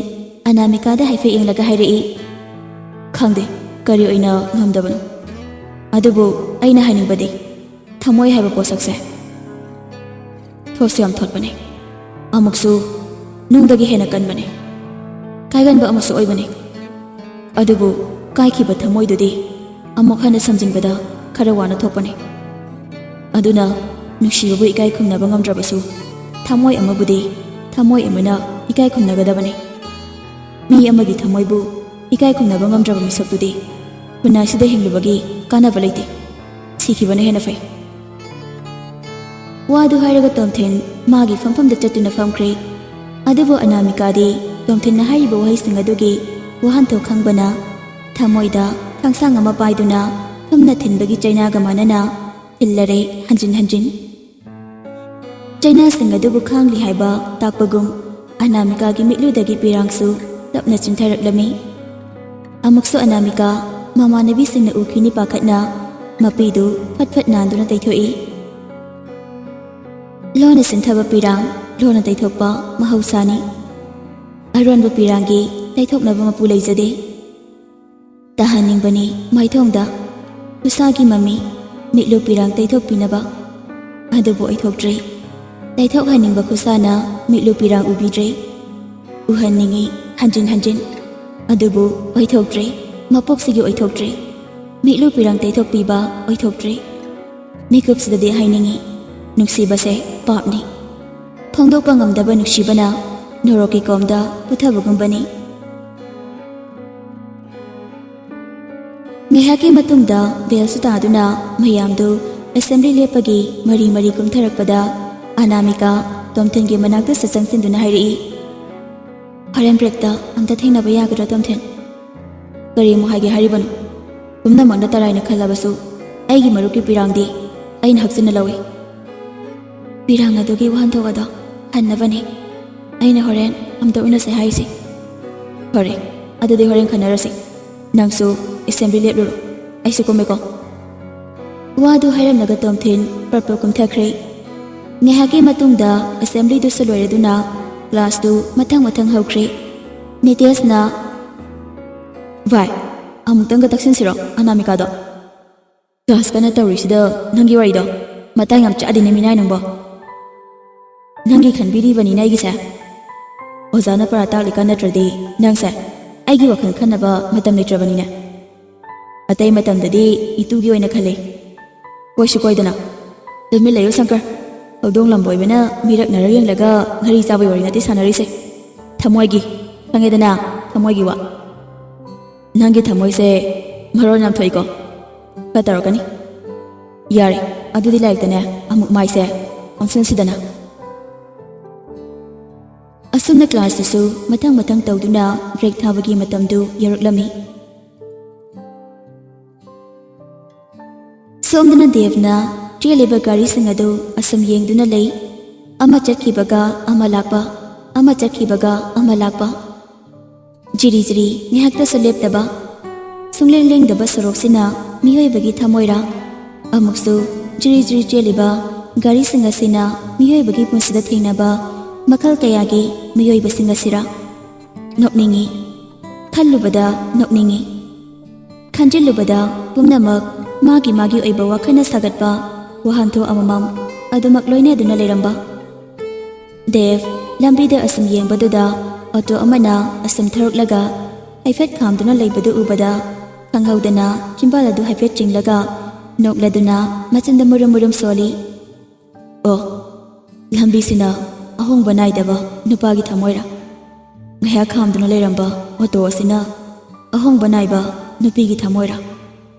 ꯑꯅꯥꯃꯤꯀꯥꯗ ꯍꯥꯏꯐꯦꯠ ꯌꯦꯡꯂꯒ ꯍꯥꯏꯔꯛꯏ, "ꯈꯪꯗꯦ, ꯀꯔꯤ ꯑꯣꯏꯅ ꯉꯝꯗꯕꯅꯣ꯫ ꯑꯗꯨꯕꯨ ꯑꯩꯅ ꯍꯥꯏꯅꯤꯡꯕꯗꯤ, ꯊꯃꯣꯏ ꯍꯥꯏꯕ ꯄꯣꯠꯁꯛꯁꯦ ꯊꯣꯠꯁꯨ ꯌꯥꯝ ꯊꯣꯠꯄꯅꯦ, ꯑꯃꯨꯛꯁꯨ ꯅꯨꯡꯗꯒꯤ ꯍꯦꯟꯅ ꯀꯟꯕꯅꯦ, ꯀꯥꯏꯒꯟꯕ ꯑꯃꯁꯨ ꯑꯣꯏꯕꯅꯦ꯫ ꯑꯗꯨꯕꯨ ꯀꯥꯏꯈꯤꯕ ꯊꯃꯣꯏꯗꯨꯗꯤ ꯑꯃꯨꯛ ꯍꯟꯅ ꯁꯝꯖꯤꯟꯕꯗ ꯈꯔ ꯋꯥꯅ ꯊꯣꯛꯄꯅꯦ꯫ ꯑꯗꯨꯅ ꯅꯨꯡꯁꯤꯕꯕꯨ ꯏꯀꯥꯏ ꯈꯨꯝꯅꯕ ꯉꯝꯗ꯭ꯔꯕꯁꯨ, ꯊꯃꯣꯏ ꯑꯃꯕꯨꯗꯤ ꯊꯃꯣꯏ ꯑꯃꯅ ꯏꯀꯥꯏ ꯈꯨꯝꯅꯒꯗꯕꯅꯤ꯫ ꯃꯤ ꯑꯃꯒꯤ ꯊꯃꯣꯏꯕꯨ ꯏꯀꯥꯏ ꯈꯨꯝꯅꯕ ꯉꯝꯗ꯭ꯔꯕ ꯃꯤꯁꯛꯇꯨꯗꯤ ꯈꯨꯟꯅꯥꯏꯁꯤꯗ ꯍꯤꯡꯂꯨꯕꯒꯤ ꯀꯥꯟꯅꯕ ꯂꯩꯇꯦ꯫ ꯁꯤꯈꯤꯕꯅ ꯍꯦꯟꯅ ꯐꯩ꯫" ꯋꯥꯗꯨ ꯍꯥꯏꯔꯒ ꯇꯣꯝꯊꯤꯟ ꯃꯥꯒꯤ ꯐꯝꯐꯝꯗ ꯆꯠꯇꯨꯅ ꯐꯝꯈ꯭ꯔꯦ꯫ ꯑꯗꯨꯕꯨ ꯑꯅꯥꯃꯤꯀꯥꯗꯤ ꯇꯣꯝꯊꯤꯟꯅ ꯍꯥꯏꯔꯤꯕ ꯋꯥꯍꯩꯁꯤꯡ ꯑꯗꯨꯒꯤ ꯋꯥꯍꯟꯊꯣꯛ ꯈꯪꯕꯅ ꯊꯃꯣꯏꯗ ꯈꯥꯡꯁꯥꯡ ꯑꯃ ꯄꯥꯏꯗꯨꯅ ꯊꯨꯝꯅ ꯊꯤꯟꯕꯒꯤ ꯆꯩꯅꯥꯒ ꯃꯥꯟꯅꯅ ꯊꯤꯜꯂꯔꯦ ꯍꯟꯖꯤꯟ ꯍꯟꯖꯤꯟ꯫ ꯆꯩꯅꯥꯁꯤꯡ ꯑꯗꯨꯕꯨ ꯈꯥꯡꯂꯤ ꯍꯥꯏꯕ ꯇꯥꯛꯄꯒꯨꯝ ꯑꯅꯥꯃꯤꯀꯥꯒꯤ ꯃꯤꯠꯂꯨꯗꯒꯤ ꯄꯤꯔꯥꯡꯁꯨ ꯇꯞꯅ ꯆꯤꯟꯊꯔꯛꯂꯝꯃꯤ꯫ ꯑꯃꯨꯛꯁꯨ ꯑꯅꯥꯃꯤꯀꯥ ꯃꯃꯥꯟꯅꯕꯤꯁꯤꯡꯅ ꯎꯈꯤꯅꯤ ꯄꯥꯈꯠꯅ ꯃꯄꯤꯗꯨ ꯐꯠ ꯐꯠ ꯅꯥꯟꯗꯨꯅ ꯇꯩꯊꯣꯛꯏ꯫ ꯂꯣꯟꯅ ꯁꯤꯟꯊꯕ ꯄꯤꯔꯥꯡ ꯂꯣꯟꯅ ꯇꯩꯊꯣꯛꯄ ꯃꯍꯧꯁꯥꯅꯤ꯫ ꯑꯔꯣꯟꯕ ꯄꯤꯔꯥꯡꯒꯤ ꯇꯩꯊꯣꯛꯅꯕ ꯃꯄꯨ ꯂꯩꯖꯗꯦ꯫ ꯇꯥꯍꯟꯅꯤꯡꯕꯅꯤ ꯃꯥꯏꯊꯣꯡꯗ ꯈꯨꯁꯥꯒꯤ ꯃꯃꯤ, ꯃꯤꯠꯂꯨ ꯄꯤꯔꯥꯡ ꯇꯩꯊꯣꯛꯄꯤꯅꯕ꯫ ꯑꯗꯨꯕꯨ ꯑꯣꯏꯊꯣꯛꯇ꯭ꯔꯦ꯫ ꯇꯩꯊꯣꯛꯍꯟꯅꯤꯡꯕ ꯈꯨꯁꯥꯅ ꯃꯤꯠꯂꯨ ꯄꯤꯔꯥꯡ ꯎꯕꯤꯗ꯭ꯔꯦ꯫ ꯎꯍꯟꯅꯤꯡꯏ ꯍꯟꯖꯤꯟ ꯍꯟꯖꯤꯟ, ꯑꯗꯨꯕꯨ ꯑꯣꯏꯊꯣꯛꯇ꯭ꯔꯦ꯫ ꯃꯄꯣꯛꯁꯤꯒꯤ ꯑꯣꯏꯊꯣꯛꯇ꯭ꯔꯦ꯫ ꯃꯤꯠꯂꯨ ꯄꯤꯔꯥꯡ ꯇꯩꯊꯣꯛꯄꯤꯕ ꯑꯣꯏꯊꯣꯛꯇ꯭ꯔꯦ꯫ ꯃꯤꯀꯨꯞꯁꯤꯗꯗꯤ ꯍꯥꯏꯅꯤꯡꯏ, ꯅꯨꯡꯁꯤꯕꯁꯦ ꯄꯥꯞꯅꯤ꯫ ꯐꯣꯡꯗꯣꯛꯄ ꯉꯝꯗꯕ ꯅꯨꯡꯁꯤꯕꯅ ꯅꯣꯔꯣꯛꯀꯤ ꯀꯣꯝꯗ ꯄꯨꯊꯕꯒꯨꯝꯕꯅꯤ꯫ ꯉꯥꯏꯍꯥꯛꯀꯤ ꯃꯇꯨꯡꯗ ꯕꯦꯜꯁꯨ ꯇꯥꯗꯨꯅ ꯃꯌꯥꯝꯗꯨ ꯑꯦꯁꯦꯝꯕ꯭ꯂꯤ ꯂꯦꯞꯄꯒꯤ ꯃꯔꯤ ꯃꯔꯤ ꯀꯨꯝꯊꯔꯛꯄꯗ ꯑꯅꯥꯃꯤꯀꯥ ꯇꯣꯝꯊꯤꯟꯒꯤ ꯃꯅꯥꯛꯇ ꯆꯪꯁꯤꯟꯗꯨꯅ ꯍꯥꯏꯔꯛꯏ, "ꯍꯣꯔꯦꯟ ꯕ꯭ꯔꯦꯛꯇ ꯑꯝꯇ ꯊꯦꯡꯅꯕ ꯌꯥꯒꯗ꯭ꯔꯥ, ꯇꯣꯝꯊꯤꯟ?" "ꯀꯔꯤ ꯑꯃꯨꯛ ꯍꯥꯏꯒꯦ ꯍꯥꯏꯔꯤꯕꯅꯣ? ꯄꯨꯝꯅꯃꯛꯅ ꯇꯔꯥꯏꯅ ꯈꯜꯂꯕꯁꯨ ꯑꯩꯒꯤ ꯃꯔꯨꯞꯀꯤ ꯄꯤꯔꯥꯡꯗꯤ ꯑꯩꯅ ꯍꯛꯆꯤꯟꯅ ꯂꯧꯏ꯫ ꯄꯤꯔꯥꯡ ꯑꯗꯨꯒꯤ ꯋꯥꯍꯟꯊꯣꯛ ꯑꯗꯣ ꯍꯟꯅꯕꯅꯤ ꯑꯩꯅ ꯍꯣꯔꯦꯟ ꯑꯝꯇ ꯎꯅꯁꯦ ꯍꯥꯏꯔꯤꯁꯦ꯫" "ꯐꯔꯦ, ꯑꯗꯨꯗꯤ ꯍꯣꯔꯦꯟ ꯈꯟꯅꯔꯁꯤ꯫ ꯅꯪꯁꯨ ꯑꯦꯁꯦꯝꯕ꯭ꯂꯤ ꯂꯦꯞꯂꯨꯔꯣ, ꯑꯩꯁꯨ ꯀꯨꯝꯃꯦꯀꯣ꯫" ꯋꯥꯗꯨ ꯍꯥꯏꯔꯝꯂꯒ ꯇꯣꯝꯊꯤꯟ ꯄ꯭ꯔꯞ ꯄ꯭ꯔꯞ ꯀꯨꯝꯊꯈ꯭ꯔꯦ꯫ ꯉꯥꯏꯍꯥꯛꯀꯤ ꯃꯇꯨꯡꯗ ꯑꯦꯁꯦꯝꯕ꯭ꯂꯤꯗꯨꯁꯨ ꯂꯣꯏꯔꯗꯨꯅ ꯀ꯭ꯂꯥꯁꯇꯨ ꯃꯊꯪ ꯃꯊꯪ ꯍꯧꯈ꯭ꯔꯦ꯫ ꯅꯤꯇꯦꯁꯅ, "ꯚꯥꯏ, ꯑꯃꯨꯛꯇꯪꯒ ꯇꯛꯁꯤꯟꯁꯤꯔꯣ ꯑꯅꯥꯃꯤꯀꯥꯗꯣ?" "ꯀ꯭ꯂꯥꯁ ꯀꯟꯅ ꯇꯧꯔꯤꯁꯤꯗ ꯅꯪꯒꯤ ꯋꯥꯔꯤꯗꯣ ꯃꯇꯥꯡ ꯌꯥꯝ ꯆꯥꯗꯦꯅꯦ ꯃꯤꯅꯥꯏ ꯅꯪꯕꯣ꯫ ꯅꯪꯒꯤ ꯈꯟꯕꯤꯔꯤꯕꯅꯤꯅ ꯑꯩꯒꯤꯁꯦ꯫ ꯑꯣꯖꯥꯅ ꯄꯔꯥ ꯇꯥꯛꯂꯤꯀꯥꯟ ꯅꯠꯇ꯭ꯔꯗꯤ ꯅꯪꯁꯦ ꯑꯩꯒꯤ ꯋꯥꯈꯜ ꯈꯟꯅꯕ ꯃꯇꯝ ꯂꯩꯇ꯭ꯔꯕꯅꯤꯅꯦ꯫ ꯑꯇꯩ ꯃꯇꯝꯗꯗꯤ ꯏꯇꯨꯒꯤ ꯑꯣꯏꯅ ꯈꯜꯂꯤ꯫ ꯀꯣꯏꯁꯨ ꯀꯣꯏꯗꯅ꯫ ꯇꯨꯃꯤꯟ ꯂꯩꯌꯨ ꯁꯪꯀꯔ꯫ ꯍꯧꯗꯣꯡ ꯂꯝꯕꯣꯏꯕꯅ ꯃꯤꯔꯛ ꯅꯔꯛ ꯌꯦꯡꯂꯒ ꯉꯥꯔꯤ ꯆꯥꯕꯒꯤ ꯋꯥꯔꯤ ꯅꯠꯇꯦ ꯁꯥꯟꯅꯔꯤꯁꯦ꯫ ꯊꯃꯣꯏꯒꯤ, ꯈꯪꯉꯦꯗꯅ, ꯊꯃꯣꯏꯒꯤ ꯋꯥ꯫ ꯅꯪꯒꯤ ꯊꯃꯣꯏꯁꯦ ꯃꯔꯣꯟ ꯌꯥꯝ ꯊꯣꯛꯏꯀꯣ꯫ ꯈꯔ ꯇꯧꯔꯛꯀꯅꯤ꯫ ꯌꯥꯔꯦ, ꯑꯗꯨꯗꯤ ꯂꯥꯏꯔꯤꯛꯇꯅꯦ ꯑꯃꯨꯛ ꯃꯥꯏꯁꯦ ꯑꯣꯟꯁꯤꯟꯁꯤꯗꯅ꯫" ꯑꯁꯨꯝꯅ ꯀ꯭ꯂꯥꯁꯇꯨꯁꯨ ꯃꯊꯪ ꯃꯊꯪ ꯇꯧꯗꯨꯅ ꯕ꯭ꯔꯦꯛ ꯊꯥꯕꯒꯤ ꯃꯇꯝꯗꯨ ꯌꯧꯔꯛꯂꯝꯃꯤ꯫ ꯁꯣꯝꯗꯅ ꯗꯦꯕꯅ ꯆꯦꯜꯂꯤꯕ ꯒꯥꯔꯤꯁꯤꯡ ꯑꯗꯨ ꯑꯁꯨꯝ ꯌꯦꯡꯗꯨꯅ ꯂꯩ꯫ ꯑꯃ ꯆꯠꯈꯤꯕꯒ ꯑꯃ ꯂꯥꯛꯄ, ꯑꯃ ꯆꯠꯈꯤꯕꯒ ꯑꯃ ꯂꯥꯛꯄ꯫ ꯖꯤꯔꯤ ꯖꯤꯔꯤ ꯉꯥꯏꯍꯥꯛꯇꯁꯨ ꯂꯦꯞꯇꯕ, ꯁꯨꯡꯂꯦꯡ ꯂꯦꯡꯗꯕ ꯁꯣꯔꯣꯛꯁꯤꯅ ꯃꯤꯑꯣꯏꯕꯒꯤ ꯊꯃꯣꯏꯔꯥ? ꯑꯃꯨꯛꯁꯨ ꯖꯤꯔꯤ ꯖꯤꯔꯤ ꯆꯦꯜꯂꯤꯕ ꯒꯥꯔꯤꯁꯤꯡ ꯑꯁꯤꯅ ꯃꯤꯑꯣꯏꯕꯒꯤ ꯄꯨꯟꯁꯤꯗ ꯊꯦꯡꯅꯕ ꯃꯈꯜ ꯀꯌꯥꯒꯤ ꯃꯤꯑꯣꯏꯕꯁꯤꯡ ꯑꯁꯤꯔꯥ? ꯅꯣꯛꯅꯤꯡꯏ꯫ ꯈꯜꯂꯨꯕꯗ ꯅꯣꯛꯅꯤꯡꯏ꯫ ꯈꯟꯖꯤꯜꯂꯨꯕꯗ ꯄꯨꯝꯅꯃꯛ ꯃꯥꯒꯤ ꯃꯥꯒꯤ ꯑꯣꯏꯕ ꯋꯥꯈꯜꯅ ꯁꯥꯒꯠꯄ ꯋꯥꯍꯟꯊꯣꯛ ꯑꯃꯃꯝ ꯑꯗꯨꯃꯛ ꯂꯣꯏꯅꯗꯨꯅ ꯂꯩꯔꯝꯕ꯫ ꯗꯦꯕ ꯂꯝꯕꯤꯗ ꯑꯁꯨꯝ ꯌꯦꯡꯕꯗꯨꯗ ꯑꯣꯇꯣ ꯑꯃꯅ ꯑꯁꯨꯝ ꯊꯧꯔꯛꯂꯒ ꯍꯥꯏꯐꯦꯠ ꯈꯥꯝꯗꯨꯅ ꯂꯩꯕꯗꯨ ꯎꯕꯗ ꯈꯪꯍꯧꯗꯅ ꯆꯤꯝꯕꯥꯜ ꯑꯗꯨ ꯍꯥꯏꯐꯦꯠ ꯆꯤꯡꯂꯒ ꯅꯣꯛꯂꯗꯨꯅ ꯃꯆꯤꯟꯗ ꯃꯨꯔꯨꯝ ꯃꯨꯔꯨꯝ ꯁꯣꯜꯂꯤ꯫ ꯑꯣ, ꯂꯝꯕꯤꯁꯤꯅ ꯑꯍꯣꯡꯕ ꯅꯥꯏꯗꯕ ꯅꯨꯄꯥꯒꯤ ꯊꯃꯣꯏꯔꯥ? ꯉꯥꯏꯍꯥꯛ ꯈꯥꯝꯗꯨꯅ ꯂꯩꯔꯝꯕ ꯑꯣꯇꯣ ꯑꯁꯤꯅ ꯑꯍꯣꯡꯕ ꯅꯥꯏꯕ ꯅꯨꯄꯤꯒꯤ ꯊꯃꯣꯏꯔꯥ?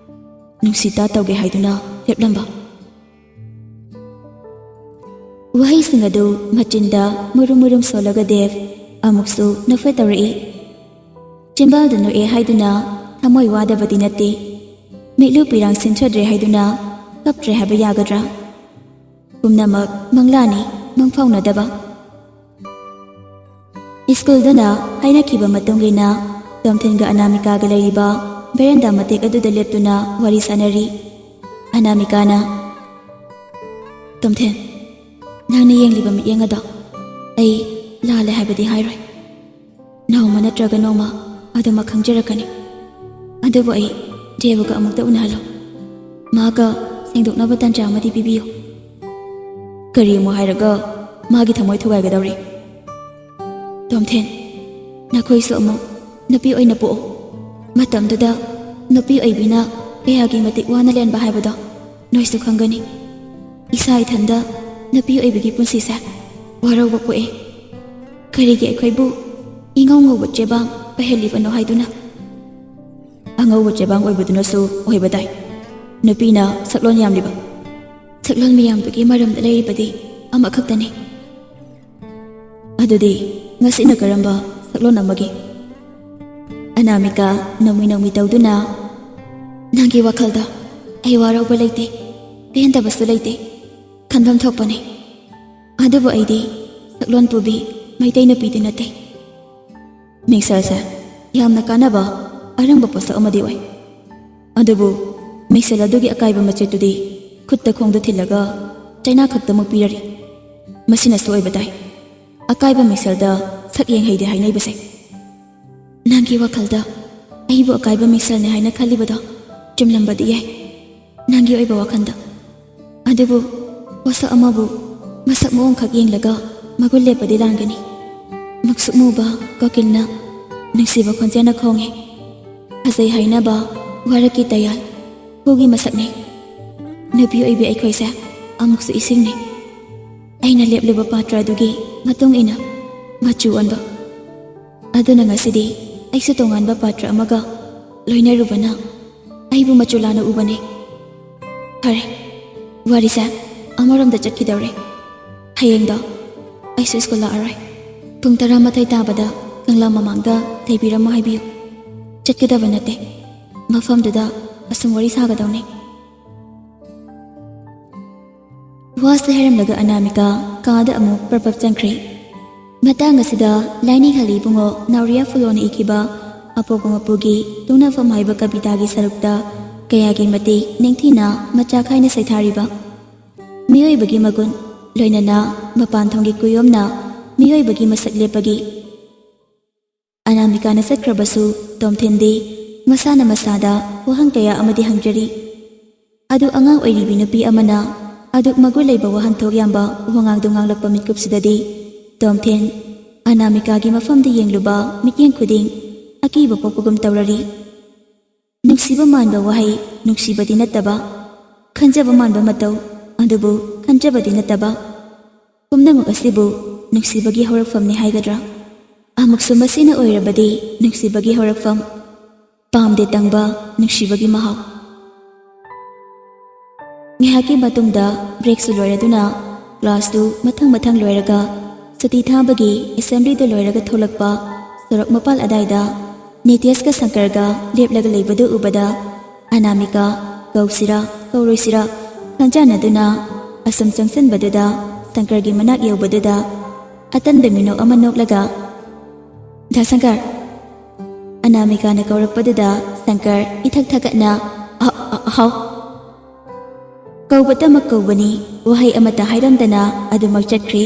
ꯅꯨꯡꯁꯤꯠꯇ ꯇꯧꯒꯦ ꯍꯥꯏꯗꯨꯅ ꯂꯦꯞꯂꯝꯕ꯫ ꯋꯥꯍꯩꯁꯤꯡ ꯑꯗꯨ ꯃꯆꯤꯟꯗ ꯃꯨꯔꯨꯝ ꯃꯨꯔꯨꯝ ꯁꯣꯜꯂꯒ ꯗꯦꯕ ꯑꯃꯨꯛꯁꯨ ꯅꯣꯛꯐꯦꯠ ꯇꯧꯔꯛꯏ꯫ ꯆꯤꯝꯕꯥꯜꯗ ꯅꯣꯛꯑꯦ ꯍꯥꯏꯗꯨꯅ ꯊꯃꯣꯏ ꯋꯥꯗꯕꯗꯤ ꯅꯠꯇꯦ꯫ ꯃꯤꯠꯂꯨ ꯄꯤꯔꯥꯡ ꯁꯤꯟꯊꯗ꯭ꯔꯦ ꯍꯥꯏꯗꯨꯅ ꯀꯞꯇ꯭ꯔꯦ ꯍꯥꯏꯕ ꯌꯥꯒꯗ꯭ꯔꯥ? ꯄꯨꯝꯅꯃꯛ ꯃꯪꯂꯥꯅꯤ, ꯃꯪꯐꯥꯎꯅꯗꯕ꯫ ꯁ꯭ꯀꯨꯜꯗꯨꯅ ꯍꯥꯏꯅꯈꯤꯕ ꯃꯇꯨꯡ ꯏꯟꯅ ꯇꯣꯝꯊꯤꯟꯒ ꯑꯅꯥꯃꯤꯀꯥꯒ ꯂꯩꯔꯤꯕ ꯕꯦꯔꯦꯟꯗꯥ ꯃꯇꯦꯛ ꯑꯗꯨꯗ ꯂꯦꯞꯇꯨꯅ ꯋꯥꯔꯤ ꯁꯥꯅꯔꯤ꯫ ꯑꯅꯥꯃꯤꯀꯥꯅ, "ꯇꯣꯝꯊꯤꯟ, ꯅꯪꯅ ꯌꯦꯡꯂꯤꯕ ꯃꯤꯠꯌꯦꯡ ꯑꯗꯣ ꯑꯩ ꯂꯥꯜꯂꯦ ꯍꯥꯏꯕꯗꯤ ꯍꯥꯏꯔꯣꯏ꯫ ꯅꯣꯡꯃ ꯅꯠꯇ꯭ꯔꯒ ꯅꯣꯡꯃ ꯑꯗꯨꯃꯛ ꯈꯪꯖꯔꯛꯀꯅꯤ꯫ ꯑꯗꯨꯕꯨ ꯑꯩ ꯗꯦꯕꯒ ꯑꯃꯨꯛꯇ ꯎꯅꯍꯜꯂꯨ꯫ ꯃꯥꯒ ꯁꯦꯡꯗꯣꯛꯅꯕ ꯇꯟꯖꯥ ꯑꯃꯗꯤ ꯄꯤꯕꯤꯌꯨ꯫" "ꯀꯔꯤ ꯑꯃꯨꯛ ꯍꯥꯏꯔꯒ ꯃꯥꯒꯤ ꯊꯃꯣꯏ ꯊꯨꯒꯥꯏꯒꯗꯧꯔꯤ?" "ꯇꯣꯝꯊꯤꯟ, ꯅꯈꯣꯏꯁꯨ ꯑꯃꯨꯛ ꯅꯨꯄꯤ ꯑꯣꯏꯅ ꯄꯣꯛꯎ꯫ ꯃꯇꯝꯗꯨꯗ ꯅꯨꯄꯤ ꯑꯣꯏꯕꯤꯅ ꯀꯌꯥꯒꯤ ꯃꯇꯤꯛ ꯋꯥꯅ ꯂꯦꯟꯕ ꯍꯥꯏꯕꯗꯣ ꯅꯣꯏꯁꯨ ꯈꯪꯒꯅꯤ꯫ ꯏꯁꯥ ꯏꯊꯟꯗ ꯅꯨꯄꯤ ꯑꯣꯏꯕꯒꯤ ꯄꯨꯟꯁꯤꯁꯦ ꯋꯥꯔꯧꯕ ꯄꯣꯛꯑꯦ꯫ ꯀꯔꯤꯒꯤ ꯑꯩꯈꯣꯏꯕꯨ ꯏꯉꯧ ꯉꯧꯕ ꯆꯦꯕꯥꯡ ꯑꯣꯏꯍꯜꯂꯤꯕꯅꯣ ꯍꯥꯏꯗꯨꯅ?" "ꯑꯉꯧꯕ ꯆꯦꯕꯥꯡ ꯑꯣꯏꯕꯗꯨꯅꯁꯨ ꯑꯣꯏꯕ ꯇꯥꯏ꯫ ꯅꯨꯄꯤꯅ ꯁꯛꯂꯣꯟ ꯌꯥꯝꯂꯤꯕ, ꯁꯛꯂꯣꯟ ꯃꯤꯌꯥꯝꯗꯨꯒꯤ ꯃꯔꯝꯗ ꯂꯩꯔꯤꯕꯗꯤ ꯑꯃꯈꯛꯇꯅꯤ꯫" "ꯑꯗꯨꯗꯤ ꯉꯁꯤꯅ ꯀꯔꯝꯕ ꯁꯛꯂꯣꯟ ꯑꯃꯒꯤ?" ꯑꯅꯥꯃꯤꯀꯥ ꯅꯣꯡꯃꯤ ꯅꯣꯡꯃꯤ ꯇꯧꯗꯨꯅ, "ꯅꯪꯒꯤ ꯋꯥꯈꯜꯗ ꯑꯩ ꯋꯥꯔꯧꯕ ꯂꯩꯇꯦ, ꯄꯦꯟꯗꯕꯁꯨ ꯂꯩꯇꯦ, ꯈꯟꯐꯝ ꯊꯣꯛꯄꯅꯤ꯫ ꯑꯗꯨꯕꯨ ꯑꯩꯗꯤ ꯁꯛꯂꯣꯟ ꯄꯨꯕꯤ ꯃꯩꯇꯩ ꯅꯨꯄꯤꯗꯤ ꯅꯠꯇꯦ꯫" "ꯃꯤꯡꯁꯦꯜꯁꯦ ꯌꯥꯝꯅ ꯀꯥꯟꯅꯕ ꯑꯔꯪꯕ ꯄꯣꯠꯁꯛ ꯑꯃꯗꯤ ꯑꯣꯏ꯫ ꯑꯗꯨꯕꯨ ꯃꯤꯡꯁꯦꯜ ꯑꯗꯨꯒꯤ ꯑꯀꯥꯏꯕ ꯃꯆꯦꯠꯇꯨꯗꯤ ꯈꯨꯠꯇ ꯈꯣꯡꯗ ꯊꯤꯜꯂꯒ ꯆꯩꯅꯥ ꯈꯛꯇꯃꯛ ꯄꯤꯔꯔꯤ꯫ ꯃꯁꯤꯅꯁꯨ ꯑꯣꯏꯕ ꯇꯥꯏ, ꯑꯀꯥꯏꯕ ꯃꯤꯡꯁꯦꯜꯗ ꯁꯛ ꯌꯦꯡ ꯍꯩꯗꯦ ꯍꯥꯏꯅꯩꯕꯁꯦ꯫ ꯅꯪꯒꯤ ꯋꯥꯈꯜꯗ ꯑꯩꯕꯨ ꯑꯀꯥꯏꯕ ꯃꯤꯡꯁꯦꯜꯅꯤ ꯍꯥꯏꯅ ꯈꯜꯂꯤꯕꯗꯣ ꯆꯨꯝꯂꯝꯕꯗꯤ ꯌꯥꯏ, ꯅꯪꯒꯤ ꯑꯣꯏꯕ ꯋꯥꯈꯜꯗ꯫ ꯑꯗꯨꯕꯨ ꯄꯣꯠꯁꯛ ꯑꯃꯕꯨ ꯃꯁꯛ ꯃꯑꯣꯡꯈꯛ ꯌꯦꯡꯂꯒ ꯃꯒꯨꯟ ꯂꯦꯞꯄꯗꯤ ꯂꯥꯟꯒꯅꯤ꯫ ꯃꯨꯛꯁꯨꯛ ꯃꯨꯕ ꯀꯣꯀꯤꯜꯅ ꯅꯨꯡꯁꯤꯕ ꯈꯣꯟꯖꯦꯜꯅ ꯈꯣꯡꯏ꯫ ꯐꯖꯩ ꯍꯥꯏꯅꯕ ꯋꯥꯔꯛꯀꯤ ꯇꯌꯥꯜ ꯍꯨꯒꯤ ꯃꯁꯛꯅꯤ꯫ ꯅꯨꯄꯤ ꯑꯣꯏꯕꯤ ꯑꯩꯈꯣꯏꯁꯦ ꯑꯃꯨꯛꯁꯨ ꯏꯁꯤꯡꯅꯤ꯫ ꯑꯩꯅ ꯂꯦꯞꯂꯨꯕ ꯄꯥꯇ꯭ꯔ ꯑꯗꯨꯒꯤ ꯃꯇꯨꯡ ꯏꯟꯅ ꯃꯆꯨ ꯑꯣꯟꯕ꯫ ꯑꯗꯨꯅ ꯉꯁꯤꯗꯤ ꯑꯩꯁꯨ ꯇꯣꯉꯥꯟꯕ ꯄꯥꯇ꯭ꯔ ꯑꯃꯒ ꯂꯣꯏꯅꯔꯨꯕꯅ ꯑꯩꯕꯨ ꯃꯆꯨ ꯂꯥꯟꯅ ꯎꯕꯅꯤ꯫ ꯐꯔꯦ, ꯋꯥꯔꯤꯁꯦ ꯑꯃꯔꯣꯝꯗ ꯆꯠꯈꯤꯗꯧꯔꯦ꯫ ꯍꯌꯦꯡꯗꯣ ꯑꯩꯁꯨ ꯁ꯭ꯀꯨꯜ ꯂꯥꯛꯑꯔꯣꯏ꯫ ꯄꯨꯡ ꯇꯔꯥꯃꯥꯊꯣꯏ ꯇꯥꯕꯗ ꯀꯪꯂꯥ ꯃꯃꯥꯡꯗ ꯂꯩꯕꯤꯔꯝꯃꯣ ꯍꯥꯏꯕꯤꯌꯨ꯫ ꯆꯠꯀꯗꯕ ꯅꯠꯇꯦ, ꯃꯐꯝꯗꯨꯗ ꯑꯁꯨꯝ ꯋꯥꯔꯤ ꯁꯥꯒꯗꯧꯅꯤ꯫ ꯋꯥꯁꯦ ꯍꯥꯏꯔꯝꯂꯒ ꯑꯅꯥꯃꯤꯀꯥ ꯀꯥꯗ ꯑꯃꯨꯛ ꯄ꯭ꯔꯞ ꯄ꯭ꯔꯞ ꯆꯪꯈ꯭ꯔꯦ꯫ ꯃꯇꯥꯡ ꯑꯁꯤꯗ ꯂꯥꯏꯅꯤꯡꯍꯜꯂꯤ ꯏꯕꯨꯡꯉꯣ ꯅꯥꯎꯔꯤꯌꯥ ꯐꯨꯂꯣꯅ ꯏꯈꯤꯕ ꯑꯄꯣꯛꯄ ꯃꯄꯨꯒꯤ ꯇꯨꯡꯅꯐꯝ ꯍꯥꯏꯕ ꯀꯕꯤꯇꯥꯒꯤ ꯁꯔꯨꯛꯇ ꯀꯌꯥꯒꯤ ꯃꯇꯤꯛ ꯅꯤꯡꯊꯤꯅ ꯃꯆꯥ ꯈꯥꯏꯅ ꯁꯩꯊꯥꯔꯤꯕ ꯃꯤꯑꯣꯏꯕꯒꯤ ꯃꯒꯨꯟ, ꯂꯣꯏꯅꯅ ꯃꯄꯥꯟ ꯊꯣꯡꯒꯤ ꯀꯨꯌꯣꯝꯅ ꯃꯤꯑꯣꯏꯕꯒꯤ ꯃꯁꯛ ꯂꯦꯞꯄꯒꯤ꯫ ꯑꯅꯥꯃꯤꯀꯥꯅ ꯆꯠꯈ꯭ꯔꯕꯁꯨ ꯇꯣꯝꯊꯤꯟꯗꯤ ꯃꯁꯥꯅ ꯃꯁꯥꯗ ꯋꯥꯍꯪ ꯀꯌꯥ ꯑꯃꯗꯤ ꯍꯪꯖꯔꯤ꯫ ꯑꯗꯨ ꯑꯉꯥꯡ ꯑꯣꯏꯔꯤꯕꯤ ꯅꯨꯄꯤ ꯑꯃꯅ ꯑꯗꯨꯛ ꯃꯒꯨꯟ ꯂꯩꯕ ꯋꯥꯍꯟꯊꯣꯛ ꯌꯥꯝꯕ ꯋꯥꯉꯥꯡꯗꯨ ꯉꯥꯡꯂꯛꯄ ꯃꯤꯀꯨꯞꯁꯤꯗꯗꯤ ꯇꯣꯝꯊꯤꯟ ꯑꯅꯥꯃꯤꯀꯥꯒꯤ ꯃꯐꯝꯗ ꯌꯦꯡꯂꯨꯕ ꯃꯤꯠꯌꯦꯡ ꯈꯨꯗꯤꯡ ꯑꯀꯤꯕ ꯄꯣꯛꯄꯒꯨꯝ ꯇꯧꯔꯔꯤ꯫ ꯅꯨꯡꯁꯤꯕ ꯃꯥꯟꯕ ꯋꯥꯍꯩ ꯅꯨꯡꯁꯤꯕꯗꯤ ꯅꯠꯇꯕ, ꯈꯟꯖꯕ ꯃꯥꯟꯕ ꯃꯇꯧ ꯑꯗꯨꯕꯨ ꯈꯟꯖꯕꯗꯤ ꯅꯠꯇꯕ, ꯄꯨꯝꯅꯃꯛ ꯑꯁꯤꯕꯨ ꯅꯨꯡꯁꯤꯕꯒꯤ ꯍꯧꯔꯛꯐꯝꯅꯤ ꯍꯥꯏꯒꯗ꯭ꯔꯥ? ꯑꯃꯨꯛꯁꯨ ꯃꯁꯤꯅ ꯑꯣꯏꯔꯕꯗꯤ ꯅꯨꯡꯁꯤꯕꯒꯤ ꯍꯧꯔꯛꯐꯝ, ꯄꯥꯝꯗꯦ ꯇꯪꯕ ꯅꯨꯡꯁꯤꯕꯒꯤ ꯃꯍꯥꯎ꯫ ꯉꯥꯏꯍꯥꯛꯀꯤ ꯃꯇꯨꯡꯗ ꯕ꯭ꯔꯦꯛꯁꯨ ꯂꯣꯏꯔꯗꯨꯅ ꯀ꯭ꯂꯥꯁꯇꯨ ꯃꯊꯪ ꯃꯊꯪ ꯂꯣꯏꯔꯒ ꯁꯨꯇꯤ ꯊꯥꯕꯒꯤ ꯑꯦꯁꯦꯝꯕ꯭ꯂꯤꯗꯨ ꯂꯣꯏꯔꯒ ꯊꯣꯛꯂꯛꯄ ꯁꯣꯔꯣꯛ ꯃꯄꯥꯜ ꯑꯗꯥꯏꯗ ꯅꯤꯇꯦꯁꯀ ꯁꯪꯀꯔꯒ ꯂꯦꯞꯂꯒ ꯂꯩꯕꯗꯨ ꯎꯕꯗ ꯑꯅꯥꯃꯤꯀꯥ ꯀꯧꯁꯤꯔꯥ ꯀꯧꯔꯣꯏꯁꯤꯔꯥ ꯈꯟꯖꯥꯟꯅꯗꯨꯅ ꯑꯁꯨꯝ ꯆꯪꯁꯤꯟꯕꯗꯨꯗ ꯁꯪꯀꯔꯒꯤ ꯃꯅꯥꯛ ꯌꯧꯕꯗꯨꯗ ꯑꯇꯟꯕ ꯃꯤꯅꯣꯛ ꯑꯃ ꯅꯣꯛꯂꯒ, "ꯗꯥ ꯁꯪꯀꯔ!" ꯑꯅꯥꯃꯤꯀꯥꯅ ꯀꯧꯔꯛꯄꯗꯨꯗ ꯁꯪꯀꯔ ꯏꯊꯛ ꯊꯛꯀꯠꯅ, "ꯑ, ꯑ, ꯍꯥꯎ꯫ ꯀꯧꯕꯇꯃꯛ ꯀꯧꯕꯅꯤ, ꯋꯥꯍꯩ ꯑꯃꯠꯇ ꯍꯥꯏꯔꯝꯗꯅ ꯑꯗꯨꯃꯛ ꯆꯠꯈ꯭ꯔꯤ꯫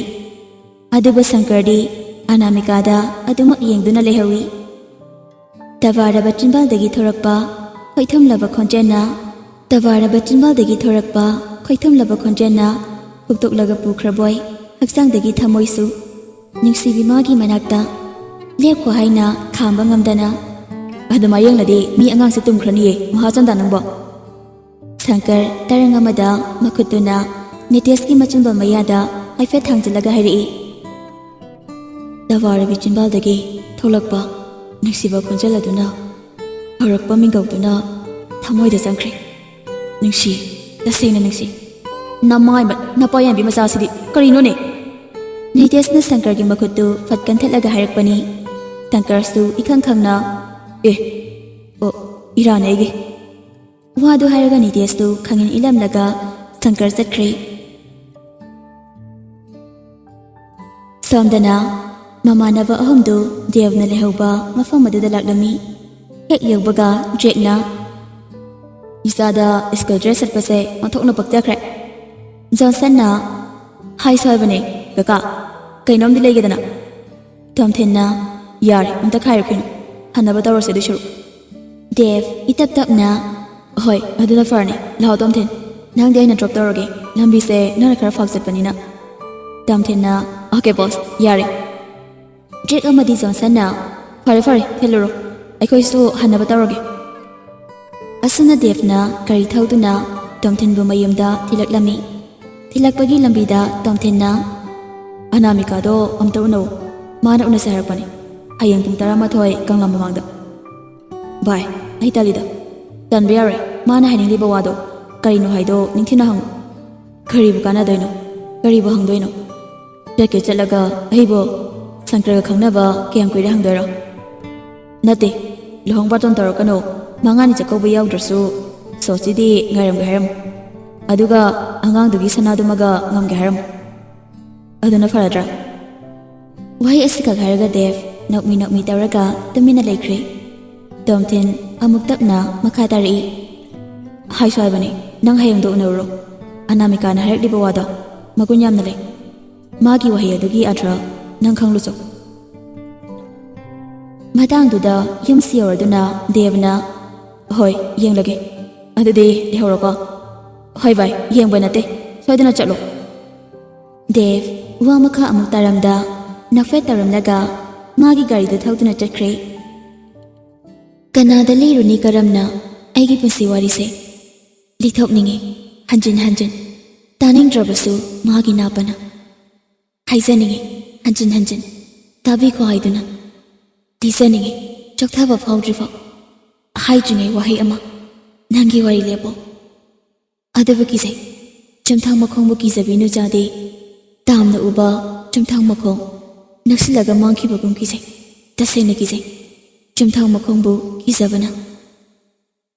ꯑꯗꯨꯕꯨ ꯁꯪꯀꯔꯗꯤ ꯑꯅꯥꯃꯤꯀꯥꯗ ꯑꯗꯨꯃꯛ ꯌꯦꯡꯗꯨꯅ ꯂꯩꯍꯧꯏ꯫ ꯇꯕꯥꯔꯕ ꯆꯤꯟꯕꯥꯜꯗꯒꯤ ꯊꯣꯔꯛꯄ ꯈꯣꯏꯊꯨꯝꯂꯕ ꯈꯣꯟꯖꯦꯜꯅ, ꯇꯕꯥꯔꯕ ꯆꯤꯟꯕꯥꯜꯗꯒꯤ ꯊꯣꯔꯛꯄ ꯈꯣꯏꯊꯨꯝꯂꯕ ꯈꯣꯟꯖꯦꯜꯅ ꯍꯨꯛꯇꯣꯛꯂꯒ ꯄꯨꯈ꯭ꯔꯕꯣꯏ ꯍꯛꯆꯥꯡꯗꯒꯤ ꯊꯃꯣꯏꯁꯨ꯫ ꯅꯨꯡꯁꯤꯕꯤ ꯃꯥꯒꯤ ꯃꯅꯥꯛꯇ ꯂꯦꯞꯈꯣ ꯍꯥꯏꯅ ꯈꯥꯝꯕ ꯉꯝꯗꯅ꯫ ꯑꯗꯨꯃꯥꯏ ꯌꯦꯡꯂꯗꯤ ꯃꯤ ꯑꯉꯥꯡꯁꯦ ꯇꯨꯝꯈ꯭ꯔꯅꯤꯌꯦ, ꯃꯍꯥꯆꯟꯗ ꯅꯪꯕꯣ꯫ ꯁꯪꯀꯔ ꯇꯔꯪ ꯑꯃꯗ ꯃꯈꯨꯠꯇꯨꯅ ꯅꯤꯇꯦꯁꯀꯤ ꯃꯆꯨꯝꯕ ꯃꯌꯥꯗ ꯍꯥꯏꯐꯦꯠ ꯊꯥꯡꯖꯤꯜꯂꯒ ꯍꯥꯏꯔꯛꯏ꯫ ꯇꯕꯥꯔꯕꯤ ꯆꯤꯟꯕꯥꯜꯗꯒꯤ ꯊꯣꯛꯂꯛꯄ ꯅꯨꯡꯁꯤꯕ ꯈꯣꯟꯖꯦꯜ ꯑꯗꯨꯅ ꯍꯧꯔꯛꯄ ꯃꯤꯡꯒꯧꯗꯨꯅ ꯊꯃꯣꯏꯗ ꯆꯪꯈ꯭ꯔꯦ꯫ ꯅꯨꯡꯁꯤ, ꯇꯁꯦꯡꯅ ꯅꯨꯡꯁꯤ꯫ ꯅꯃꯥꯏꯃꯠ, ꯅꯄꯥ ꯌꯥꯟꯕꯤ ꯃꯆꯥꯁꯤꯗꯤ ꯀꯔꯤꯅꯣꯅꯦ? ꯅꯤꯇꯦꯁꯅ ꯁꯪꯀꯔꯒꯤ ꯃꯈꯨꯠꯇꯨ ꯐꯠ ꯀꯟꯊꯠꯂꯒ ꯍꯥꯏꯔꯛꯄꯅꯤ꯫ ꯁꯪꯀꯔꯁꯨ ꯏꯈꯪ ꯈꯪꯅ, "ꯑꯦ, ꯑꯣ, ꯏꯔꯥꯅꯦ ꯑꯩꯒꯤ꯫" ꯋꯥꯗꯨ ꯍꯥꯏꯔꯒ ꯅꯤꯇꯦꯁꯇꯨ ꯈꯪꯏꯟ ꯏꯜꯂꯝꯂꯒ ꯁꯪꯀꯔ ꯆꯠꯈ꯭ꯔꯦ꯫ ꯁꯣꯝꯗꯅ ꯃꯃꯥꯟꯅꯕ ꯑꯍꯨꯝꯗꯨ ꯗꯦꯕꯅ ꯂꯩꯍꯧꯕ ꯃꯐꯝ ꯑꯗꯨꯗ ꯂꯥꯛꯂꯝꯃꯤ꯫ ꯍꯦꯛ ꯌꯧꯕꯒ ꯖꯦꯛꯅ, "ꯏꯆꯥꯗ ꯁ꯭ꯀꯨꯜ ꯗ꯭ꯔꯦꯁ ꯁꯦꯠꯄꯁꯦ ꯑꯣꯟꯊꯣꯛꯅ ꯄꯛꯆꯈ꯭ꯔꯦ꯫" ꯖꯣꯟꯁꯟꯅ, "ꯍꯥꯏꯁꯨ ꯍꯥꯏꯕꯅꯦ, ꯀꯀꯥ, ꯀꯩꯅꯣꯝꯗꯤ ꯂꯩꯒꯦꯗꯅ꯫" ꯇꯣꯝꯊꯤꯟꯅ, "ꯌꯥꯔꯦ, ꯑꯝꯇ ꯈꯥꯏꯔꯛꯈꯤꯅꯨ, ꯍꯟꯅꯕ ꯇꯧꯔꯁꯦ ꯑꯗꯨꯏ ꯁꯔꯨꯛ꯫" ꯗꯦꯕ ꯏꯇꯞ ꯇꯞꯅ, "ꯍꯣꯏ, ꯑꯗꯨꯅ ꯐꯔꯅꯤ꯫ ꯂꯥꯛꯑꯣ ꯇꯣꯝꯊꯤꯟ, ꯅꯪꯗꯤ ꯑꯩꯅ ꯗ꯭ꯔꯣꯞ ꯇꯧꯔꯒꯦ, ꯂꯝꯕꯤꯁꯦ ꯅꯪꯅ ꯈꯔ ꯐꯥꯛ ꯆꯠꯄꯅꯤꯅ꯫" ꯇꯣꯝꯊꯤꯟꯅ, "ꯑꯣꯀꯦ ꯕꯣꯁ, ꯌꯥꯔꯦ꯫" ꯖꯦꯛ ꯑꯃꯗꯤ ꯖꯣꯟꯁꯟꯅ, "ꯐꯔꯦ ꯐꯔꯦ, ꯊꯤꯜꯂꯨꯔꯣ, ꯑꯩꯈꯣꯏꯁꯨ ꯍꯟꯅꯕ ꯇꯧꯔꯒꯦ꯫" ꯑꯁꯨꯝꯅ ꯗꯦꯕꯅ ꯒꯥꯔꯤ ꯊꯧꯗꯨꯅ ꯇꯣꯝꯊꯤꯟꯕꯨ ꯃꯌꯨꯝꯗ ꯊꯤꯜꯂꯛꯂꯝꯃꯤ꯫ ꯊꯤꯜꯂꯛꯄꯒꯤ ꯂꯝꯕꯤꯗ ꯇꯣꯝꯊꯤꯟꯅ, "ꯑꯅꯥꯃꯤꯀꯥꯗꯣ ꯑꯝꯇ ꯎꯅꯧ, ꯃꯥꯅ ꯎꯅꯁꯦ ꯍꯥꯏꯔꯛꯄꯅꯦ, ꯍꯌꯦꯡ ꯄꯨꯡ ꯇꯔꯥꯃꯥꯊꯣꯏ ꯀꯪꯂꯥ ꯃꯃꯥꯡꯗ꯫" "ꯚꯥꯏ, ꯑꯩ ꯇꯜꯂꯤꯗ꯫" "ꯇꯟꯕ ꯌꯥꯔꯣꯏ, ꯃꯥꯅ ꯍꯥꯏꯅꯤꯡꯂꯤꯕ ꯋꯥꯗꯣ ꯀꯔꯤꯅꯣ ꯍꯥꯏꯗꯣ ꯅꯤꯡꯊꯤꯅ ꯍꯪꯉꯨ꯫ ꯀꯔꯤꯕꯨ ꯀꯥꯟꯅꯗꯣꯏꯅꯣ? ꯀꯔꯤꯕꯨ ꯍꯪꯗꯣꯏꯅꯣ? ꯆꯠꯀꯦ ꯆꯠꯂꯒ ꯑꯩꯕꯨ ꯁꯪꯀꯔꯒ ꯈꯪꯅꯕ ꯀꯌꯥꯝ ꯀꯨꯏꯔꯦ ꯍꯪꯗꯣꯏꯔꯣ? ꯅꯠꯇꯦ, ꯂꯨꯍꯣꯡ ꯕꯥꯇꯣꯟ ꯇꯧꯔꯛꯀꯅꯨ, ꯃꯉꯥꯅꯤ ꯆꯥꯛꯀꯧꯕ ꯌꯥꯎꯗ꯭ꯔꯁꯨ ꯁꯣꯁꯇꯤꯗꯤ ꯉꯥꯏꯔꯝꯒꯦ ꯍꯥꯏꯔꯝꯃꯨ꯫ ꯑꯗꯨꯒ ꯑꯉꯥꯡꯗꯨꯒꯤ ꯁꯅꯥꯗꯨꯃꯒ ꯉꯝꯒꯦ ꯍꯥꯏꯔꯝꯃꯨ꯫ ꯑꯗꯨꯅ ꯐꯔꯗ꯭ꯔꯥ?" ꯋꯥꯍꯩ ꯑꯁꯤꯈꯛ ꯍꯥꯏꯔꯒ ꯗꯦꯕ ꯅꯣꯛꯃꯤ ꯅꯣꯛꯃꯤ ꯇꯧꯔꯒ ꯇꯨꯃꯤꯟꯅ ꯂꯩꯈ꯭ꯔꯦ꯫ ꯇꯣꯝꯊꯤꯟ ꯑꯃꯨꯛ ꯇꯞꯅ ꯃꯈꯥ ꯇꯥꯔꯛꯏ꯫ ꯍꯥꯏꯁꯨ ꯍꯥꯏꯕꯅꯤ, ꯅꯪ ꯍꯌꯦꯡꯗꯣ ꯎꯅꯔꯨꯔꯣ꯫ ꯑꯅꯥꯃꯤꯀꯥꯅ ꯍꯥꯏꯔꯛꯂꯤꯕ ꯋꯥꯗꯣ ꯃꯒꯨꯟ ꯌꯥꯝꯅ ꯂꯩ꯫ ꯃꯥꯒꯤ ꯋꯥꯍꯩ ꯑꯗꯨꯒꯤ ꯑꯥꯔꯊ ꯅꯪ ꯈꯪꯂꯨꯆꯣ꯫ ꯃꯇꯥꯡꯗꯨꯗ ꯌꯨꯝꯁꯤ ꯌꯧꯔꯗꯨꯅ ꯗꯦꯕꯅ, "ꯍꯣꯏ, ꯌꯦꯡꯂꯒꯦ꯫ ꯑꯗꯨꯗꯤ ꯂꯩꯍꯧꯔꯣꯀꯣ꯫" "ꯍꯣꯏ ꯚꯥꯏ, ꯌꯦꯡꯕ ꯅꯠꯇꯦ, ꯁꯣꯏꯗꯅ ꯆꯠꯂꯣ꯫" ꯗꯦꯕ ꯋꯥ ꯃꯈꯥ ꯑꯃꯨꯛ ꯇꯥꯔꯝꯗ ꯅꯣꯛꯐꯦꯠ ꯇꯧꯔꯝꯂꯒ ꯃꯥꯒꯤ ꯒꯥꯔꯤꯗꯨ ꯊꯧꯗꯨꯅ ꯆꯠꯈ꯭ꯔꯦ꯫ ꯀꯅꯥꯗ ꯂꯤꯔꯨꯅꯤ ꯀꯔꯝꯅ ꯑꯩꯒꯤ ꯄꯨꯟꯁꯤ ꯋꯥꯔꯤꯁꯦ? ꯂꯤꯊꯣꯛꯅꯤꯡꯉꯤ ꯍꯟꯖꯤꯟ ꯍꯟꯖꯤꯟ, ꯇꯥꯅꯤꯡꯗ꯭ꯔꯕꯁꯨ ꯃꯥꯒꯤ ꯅꯥꯄꯅ꯫ ꯍꯥꯏꯖꯅꯤꯡꯉꯤ ꯍꯟꯖꯤꯟ ꯍꯟꯖꯤꯟ, ꯇꯥꯕꯤꯈꯣ ꯍꯥꯏꯗꯨꯅ꯫ ꯂꯤꯖꯅꯤꯡꯉꯤ ꯆꯣꯛꯊꯕ ꯐꯥꯎꯗ꯭ꯔꯤꯐꯥꯎ꯫ ꯍꯥꯏꯗ꯭ꯔꯤꯉꯩ ꯋꯥꯍꯩ ꯑꯃ, ꯅꯪꯒꯤ ꯋꯥꯔꯤ ꯂꯦꯞꯄꯣ꯫ ꯑꯗꯨꯕꯨ ꯀꯤꯖꯩ, ꯆꯨꯝꯊꯥꯡ ꯃꯈꯣꯡꯕꯨ ꯀꯤꯖꯕꯤꯅꯨ ꯆꯥꯗꯦ꯫ ꯇꯥꯝꯅ ꯎꯕ ꯆꯨꯝꯊꯥꯡ ꯃꯈꯣꯡ ꯅꯛꯁꯤꯜꯂꯒ ꯃꯥꯡꯈꯤꯕꯒꯨꯝ ꯀꯤꯖꯩ꯫ ꯇꯁꯦꯡꯅ ꯀꯤꯖꯩ, ꯆꯨꯝꯊꯥꯡ ꯃꯈꯣꯡꯕꯨ ꯀꯤꯖꯕꯅ꯫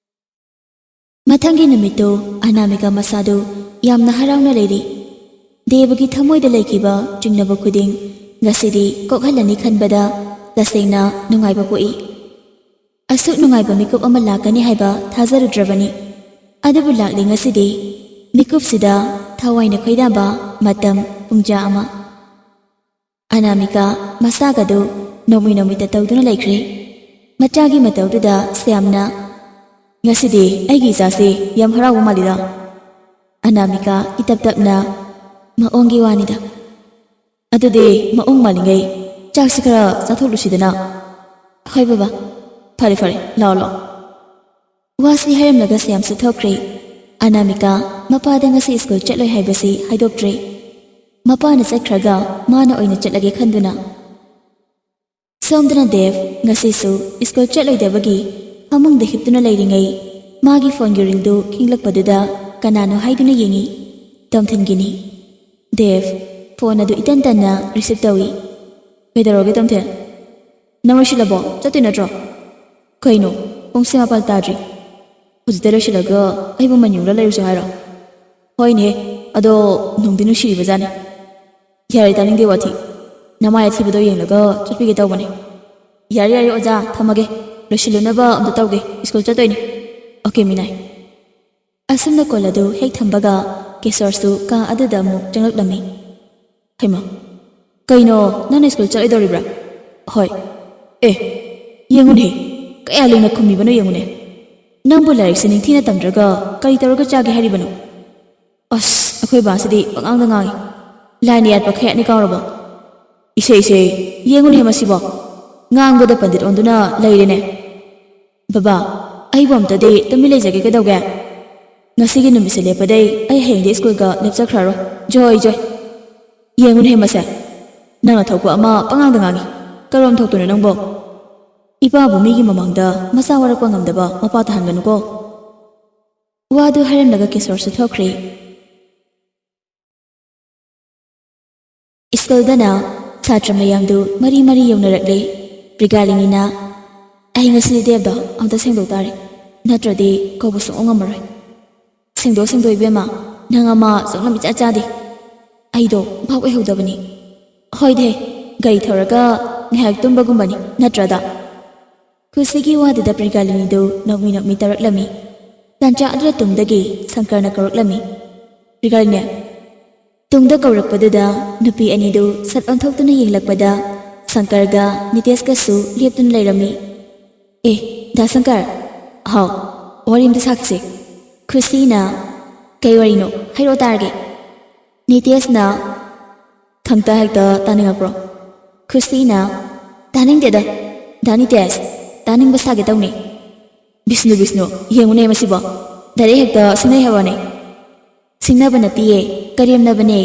ꯃꯊꯪꯒꯤ ꯅꯨꯃꯤꯠꯇꯨ ꯑꯅꯥꯃꯤꯀꯥ ꯃꯁꯥꯗꯨ ꯌꯥꯝꯅ ꯍꯔꯥꯎꯅ ꯂꯩꯔꯤ꯫ ꯗꯦꯕꯒꯤ ꯊꯃꯣꯏꯗ ꯂꯩꯈꯤꯕ ꯆꯤꯡꯅꯕ ꯈꯨꯗꯤꯡ ꯉꯁꯤꯗꯤ ꯀꯣꯛꯍꯜꯂꯅꯤ ꯈꯟꯕꯗ ꯇꯁꯦꯡꯅ ꯅꯨꯡꯉꯥꯏꯕ ꯄꯣꯛꯏ꯫ ꯑꯁꯨꯛ ꯅꯨꯡꯉꯥꯏꯕ ꯃꯤꯀꯨꯞ ꯑꯃ ꯂꯥꯛꯀꯅꯤ ꯍꯥꯏꯕ ꯊꯥꯖꯔꯨꯗ꯭ꯔꯕꯅꯤ꯫ ꯑꯗꯨꯕꯨ ꯂꯥꯛꯂꯤ ꯉꯁꯤꯗꯤ꯫ ꯃꯤꯀꯨꯞꯁꯤꯗ ꯊꯋꯥꯏꯅ ꯈꯣꯏꯗꯥꯕ ꯃꯇꯝ ꯄꯨꯡꯖꯥ ꯑꯃ꯫ ꯑꯅꯥꯃꯤꯀꯥ ꯃꯁꯥꯒꯗꯨ ꯅꯣꯡꯃꯩ ꯅꯣꯡꯃꯩꯇ ꯇꯧꯗꯨꯅ ꯂꯩꯈ꯭ꯔꯦ꯫ ꯃꯆꯥꯒꯤ ꯃꯇꯧꯗꯨꯗ ꯁ꯭ꯌꯥꯝꯅ, "ꯉꯁꯤꯗꯤ ꯑꯩꯒꯤ ꯏꯆꯥꯁꯦ ꯌꯥꯝ ꯍꯔꯥꯎꯕ ꯃꯥꯜꯂꯤꯗ꯫" ꯑꯅꯥꯃꯤꯀꯥ ꯏꯇꯞ ꯇꯞꯅ, "ꯃꯑꯣꯡꯒꯤ ꯋꯥꯅꯤꯗ꯫" "ꯑꯗꯨꯗꯤ ꯃꯑꯣꯡ ꯃꯥꯜꯂꯤꯉꯩ ꯆꯥꯛꯁꯤ ꯈꯔ ꯆꯥꯊꯣꯛꯂꯨꯁꯤꯗꯅ꯫" "ꯍꯣꯏ ꯕꯕꯥ, ꯐꯔꯦ ꯐꯔꯦ, ꯂꯥꯛꯑꯣ ꯂꯥꯛꯑꯣ꯫" ꯋꯥꯁꯤ ꯍꯥꯏꯔꯝꯂꯒ ꯁ꯭ꯌꯥꯝꯁꯨ ꯊꯣꯛꯈ꯭ꯔꯦ꯫ ꯑꯅꯥꯃꯤꯀꯥ ꯃꯄꯥꯗ ꯉꯁꯤ ꯁ꯭ꯀꯨꯜ ꯆꯠꯂꯣꯏ ꯍꯥꯏꯕꯁꯤ ꯍꯥꯏꯗꯣꯛꯇ꯭ꯔꯦ꯫ ꯃꯄꯥꯅ ꯆꯠꯈ꯭ꯔꯒ ꯃꯥꯅ ꯑꯣꯏꯅ ꯆꯠꯂꯒꯦ ꯈꯟꯗꯨꯅ꯫ ꯁꯣꯝꯗꯅ ꯗꯦꯕ ꯉꯁꯤꯁꯨ ꯁ꯭ꯀꯨꯜ ꯆꯠꯂꯣꯏꯗꯕꯒꯤ ꯐꯃꯨꯡꯗ ꯍꯤꯞꯇꯨꯅ ꯂꯩꯔꯤꯉꯩ ꯃꯥꯒꯤ ꯐꯣꯟꯒꯤ ꯔꯤꯡꯗꯨ ꯈꯤꯡꯂꯛꯄꯗꯨꯗ ꯀꯅꯥꯅꯣ ꯍꯥꯏꯗꯨꯅ ꯌꯦꯡꯉꯤ꯫ ꯇꯣꯝꯊꯤꯟꯒꯤꯅꯤ꯫ ꯗꯦꯕ ꯐꯣꯟ ꯑꯗꯨ ꯏꯇꯟ ꯇꯟꯅ ꯔꯤꯁꯤꯞ ꯇꯧꯏ꯫ "ꯀꯩꯗꯧꯔꯒꯦ ꯇꯣꯝꯊꯤꯟ? ꯅꯪ ꯂꯣꯏꯁꯤꯜꯂꯕꯣ? ꯆꯠꯇꯣꯏ ꯅꯠꯇ꯭ꯔꯣ?" "ꯀꯩꯅꯣ? ꯄꯨꯡꯁꯦ ꯃꯥꯄꯜ ꯇꯥꯗ꯭ꯔꯤ꯫ ꯍꯧꯖꯤꯛꯇ ꯂꯣꯏꯁꯤꯜꯂꯒ ꯑꯩꯕꯨ ꯃꯟ ꯌꯨꯡꯂ ꯂꯩꯔꯨꯁꯦ ꯍꯥꯏꯔꯣ?" "ꯍꯣꯏꯅꯦ, ꯑꯗꯣ ꯅꯨꯡꯗꯤ ꯅꯨꯡꯁꯤꯔꯤꯕꯖꯥꯠꯅꯤ꯫ ꯌꯥꯔꯦ, ꯇꯥꯅꯤꯡꯗꯦ ꯋꯥꯊꯤ꯫ ꯅꯃꯥꯏ ꯑꯊꯤꯕꯗꯣ ꯌꯦꯡꯂꯒ ꯆꯠꯄꯤꯒꯦ ꯇꯧꯕꯅꯦ꯫" "ꯌꯥꯔꯦ ꯌꯥꯔꯦ ꯑꯣꯖꯥ, ꯊꯝꯃꯒꯦ꯫ ꯂꯣꯏꯁꯤꯜꯂꯨꯅꯕ ꯑꯝꯇ ꯇꯧꯒꯦ꯫ ꯁ꯭ꯀꯨꯜ ꯆꯠꯇꯣꯏꯅꯤ꯫ ꯑꯣꯀꯦ ꯃꯤꯅꯥꯏ꯫" ꯑꯁꯨꯝꯅ ꯀꯣꯜ ꯑꯗꯨ ꯍꯦꯛ ꯊꯝꯕꯒ ꯀꯤꯁꯣꯔꯁꯨ ꯀꯥ ꯑꯗꯨꯗ ꯑꯃꯨꯛ ꯆꯪꯂꯛꯂꯝꯃꯤ꯫ "ꯍꯩꯃꯥ, ꯀꯩꯅꯣ, ꯅꯪꯅ ꯁ꯭ꯀꯨꯜ ꯆꯠꯂꯣꯏꯗꯧꯔꯤꯕ꯭ꯔꯥ?" "ꯍꯣꯏ꯫ ꯑꯦ, ꯌꯦꯡꯉꯨꯅꯦ, ꯀꯌꯥ ꯂꯤꯡꯅ ꯈꯨꯝꯃꯤꯕꯅꯣ ꯌꯦꯡꯉꯨꯅꯦ꯫ ꯅꯪꯕꯨ ꯂꯥꯏꯔꯤꯛꯁꯦ ꯅꯤꯡꯊꯤꯅ ꯇꯝꯗ꯭ꯔꯒ ꯀꯔꯤ ꯇꯧꯔꯒ ꯆꯥꯒꯦ ꯍꯥꯏꯔꯤꯕꯅꯣ?" ꯑꯁ, ꯑꯩꯈꯣꯏ ꯕꯥꯁꯤꯗꯤ ꯄꯉꯥꯡꯗ ꯉꯥꯡꯏ꯫ ꯂꯥꯏꯅ ꯌꯥꯠꯄ ꯈꯌꯥꯠꯅꯤ ꯀꯥꯎꯔꯕꯣ? "ꯏꯁꯦ, ꯏꯁꯦ, ꯌꯦꯡꯉꯨꯅꯦ ꯃꯁꯤꯕꯣ꯫ ꯉꯥꯡꯕꯗ ꯄꯟꯗꯤꯠ ꯑꯣꯟꯗꯨꯅ ꯂꯩꯔꯦꯅꯦ꯫ ꯕꯕꯥ, ꯑꯩꯕꯨ ꯑꯝꯇꯗꯤ ꯇꯨꯃꯤꯟ ꯂꯩꯖꯒꯦ ꯀꯩꯗꯧꯒꯦ? ꯉꯁꯤꯒꯤ ꯅꯨꯃꯤꯠꯁꯦ ꯂꯦꯞꯄꯗꯩ ꯑꯩ ꯍꯌꯦꯡꯗꯤ ꯁ꯭ꯀꯨꯜꯒ ꯂꯦꯞꯆꯈ꯭ꯔꯔꯣꯏ꯫ ꯖꯣꯏ, ꯖꯣꯏ꯫ ꯌꯦꯡꯉꯨꯅꯦ ꯃꯁꯦ꯫ ꯅꯪꯅ ꯊꯣꯛꯄ ꯑꯃ ꯄꯉꯥꯡꯗ ꯉꯥꯡꯏ꯫ ꯀꯔꯣꯝ ꯊꯣꯛꯇꯣꯏꯅꯣ ꯅꯪꯕꯣ?" ꯏꯄꯥꯕꯨ ꯃꯤꯒꯤ ꯃꯃꯥꯡꯗ ꯃꯆꯥ ꯋꯥꯔꯛꯄ ꯉꯝꯗꯕ ꯃꯄꯥ ꯇꯥꯍꯟꯒꯅꯨꯀꯣ꯫ ꯋꯥꯗꯨ ꯍꯥꯏꯔꯝꯂꯒ ꯀꯤꯁꯣꯔꯁꯨ ꯊꯣꯛꯈ꯭ꯔꯦ꯫ ꯁ꯭ꯀꯨꯜꯗꯅ ꯁꯥꯇ꯭ꯔ ꯃꯌꯥꯝꯗꯨ ꯃꯔꯤ ꯃꯔꯤ ꯌꯧꯅꯔꯛꯂꯦ꯫ ꯄ꯭ꯔꯤꯒꯥꯂꯤꯅꯤꯅ, "ꯑꯩ ꯉꯁꯤꯗꯤ ꯗꯦꯕꯗꯣ ꯑꯝꯇ ꯁꯦꯡꯗꯣꯛ ꯇꯥꯔꯦ, ꯅꯠꯇ꯭ꯔꯗꯤ ꯀꯧꯕ ꯁꯨꯡꯉꯝ ꯉꯝꯃꯔꯣꯏ꯫ ꯁꯦꯡꯗꯣꯛ, ꯁꯦꯡꯗꯣꯛ ꯏꯕꯦꯝꯃ, ꯅꯪ ꯑꯃ ꯁꯨꯡꯂꯝ ꯏꯆꯥ ꯆꯥꯗꯦ꯫ ꯑꯩꯗꯣ ꯚꯥꯞ ꯑꯣꯏꯍꯧꯗꯕꯅꯤ꯫ ꯍꯣꯏꯗꯦ, ꯒꯥꯔꯤ ꯊꯧꯔꯒ ꯉꯥꯏꯍꯥꯛ ꯇꯨꯝꯕꯒꯨꯝꯕꯅꯤ ꯅꯠꯇ꯭ꯔꯗ?" ꯈꯨꯁꯤꯒꯤ ꯋꯥꯗꯨꯗ ꯄ꯭ꯔꯤꯒꯥꯂꯤꯅꯤꯗꯨ ꯅꯣꯛꯃꯤ ꯅꯣꯛꯃꯤ ꯇꯧꯔꯛꯂꯝꯃꯤ꯫ ꯇꯥꯟꯖꯥ ꯑꯗꯨꯗ ꯇꯨꯡꯗꯒꯤ ꯁꯪꯀꯔꯅ ꯀꯧꯔꯛꯂꯝꯃꯤ꯫ "ꯄ꯭ꯔꯤꯒꯥꯂꯤꯅꯤ!" ꯇꯨꯡꯗ ꯀꯧꯔꯛꯄꯗꯨꯗ ꯅꯨꯄꯤ ꯑꯅꯤꯗꯨ ꯁꯠ ꯑꯣꯟꯊꯣꯛꯇꯨꯅ ꯌꯦꯡꯂꯛꯄꯗ ꯁꯪꯀꯔꯒ ꯅꯤꯇꯦꯁꯀꯁꯨ ꯂꯦꯞꯇꯨꯅ ꯂꯩꯔꯝꯃꯤ꯫ "ꯑꯦ, ꯗꯥ ꯁꯪꯀꯔ!" "ꯍꯥꯎ, ꯋꯥꯔꯤ ꯑꯝꯇ ꯁꯥꯈꯤꯁꯦ꯫" ꯈꯨꯁꯤꯅ, "ꯀꯩ ꯋꯥꯔꯤꯅꯣ? ꯍꯥꯏꯔꯛꯑꯣ ꯇꯥꯔꯒꯦ꯫" ꯅꯤꯇꯦꯁꯅ, "ꯈꯪꯇ ꯍꯦꯛꯇ ꯇꯥꯅꯤꯡꯉꯛꯄ꯭ꯔꯣ?" ꯈꯨꯁꯤꯅ, "ꯇꯥꯅꯤꯡꯗꯦꯗ, ꯗꯥ ꯅꯤꯇꯦꯁ, ꯇꯥꯅꯤꯡꯕ ꯁꯥꯒꯦ ꯇꯧꯅꯤ꯫" "ꯕꯤꯁꯅꯨ, ꯕꯤꯁꯅꯨ, ꯌꯦꯡꯉꯨꯅꯦ ꯃꯁꯤꯕꯣ, ꯗꯥꯏꯔꯦꯛ ꯍꯦꯛꯇ ꯁꯤꯡꯅꯩ ꯍꯥꯏꯕꯅꯦ꯫" "ꯁꯤꯡꯅꯕ ꯅꯠꯇꯤꯌꯦ, ꯀꯔꯦꯝꯅꯕꯅꯦ꯫"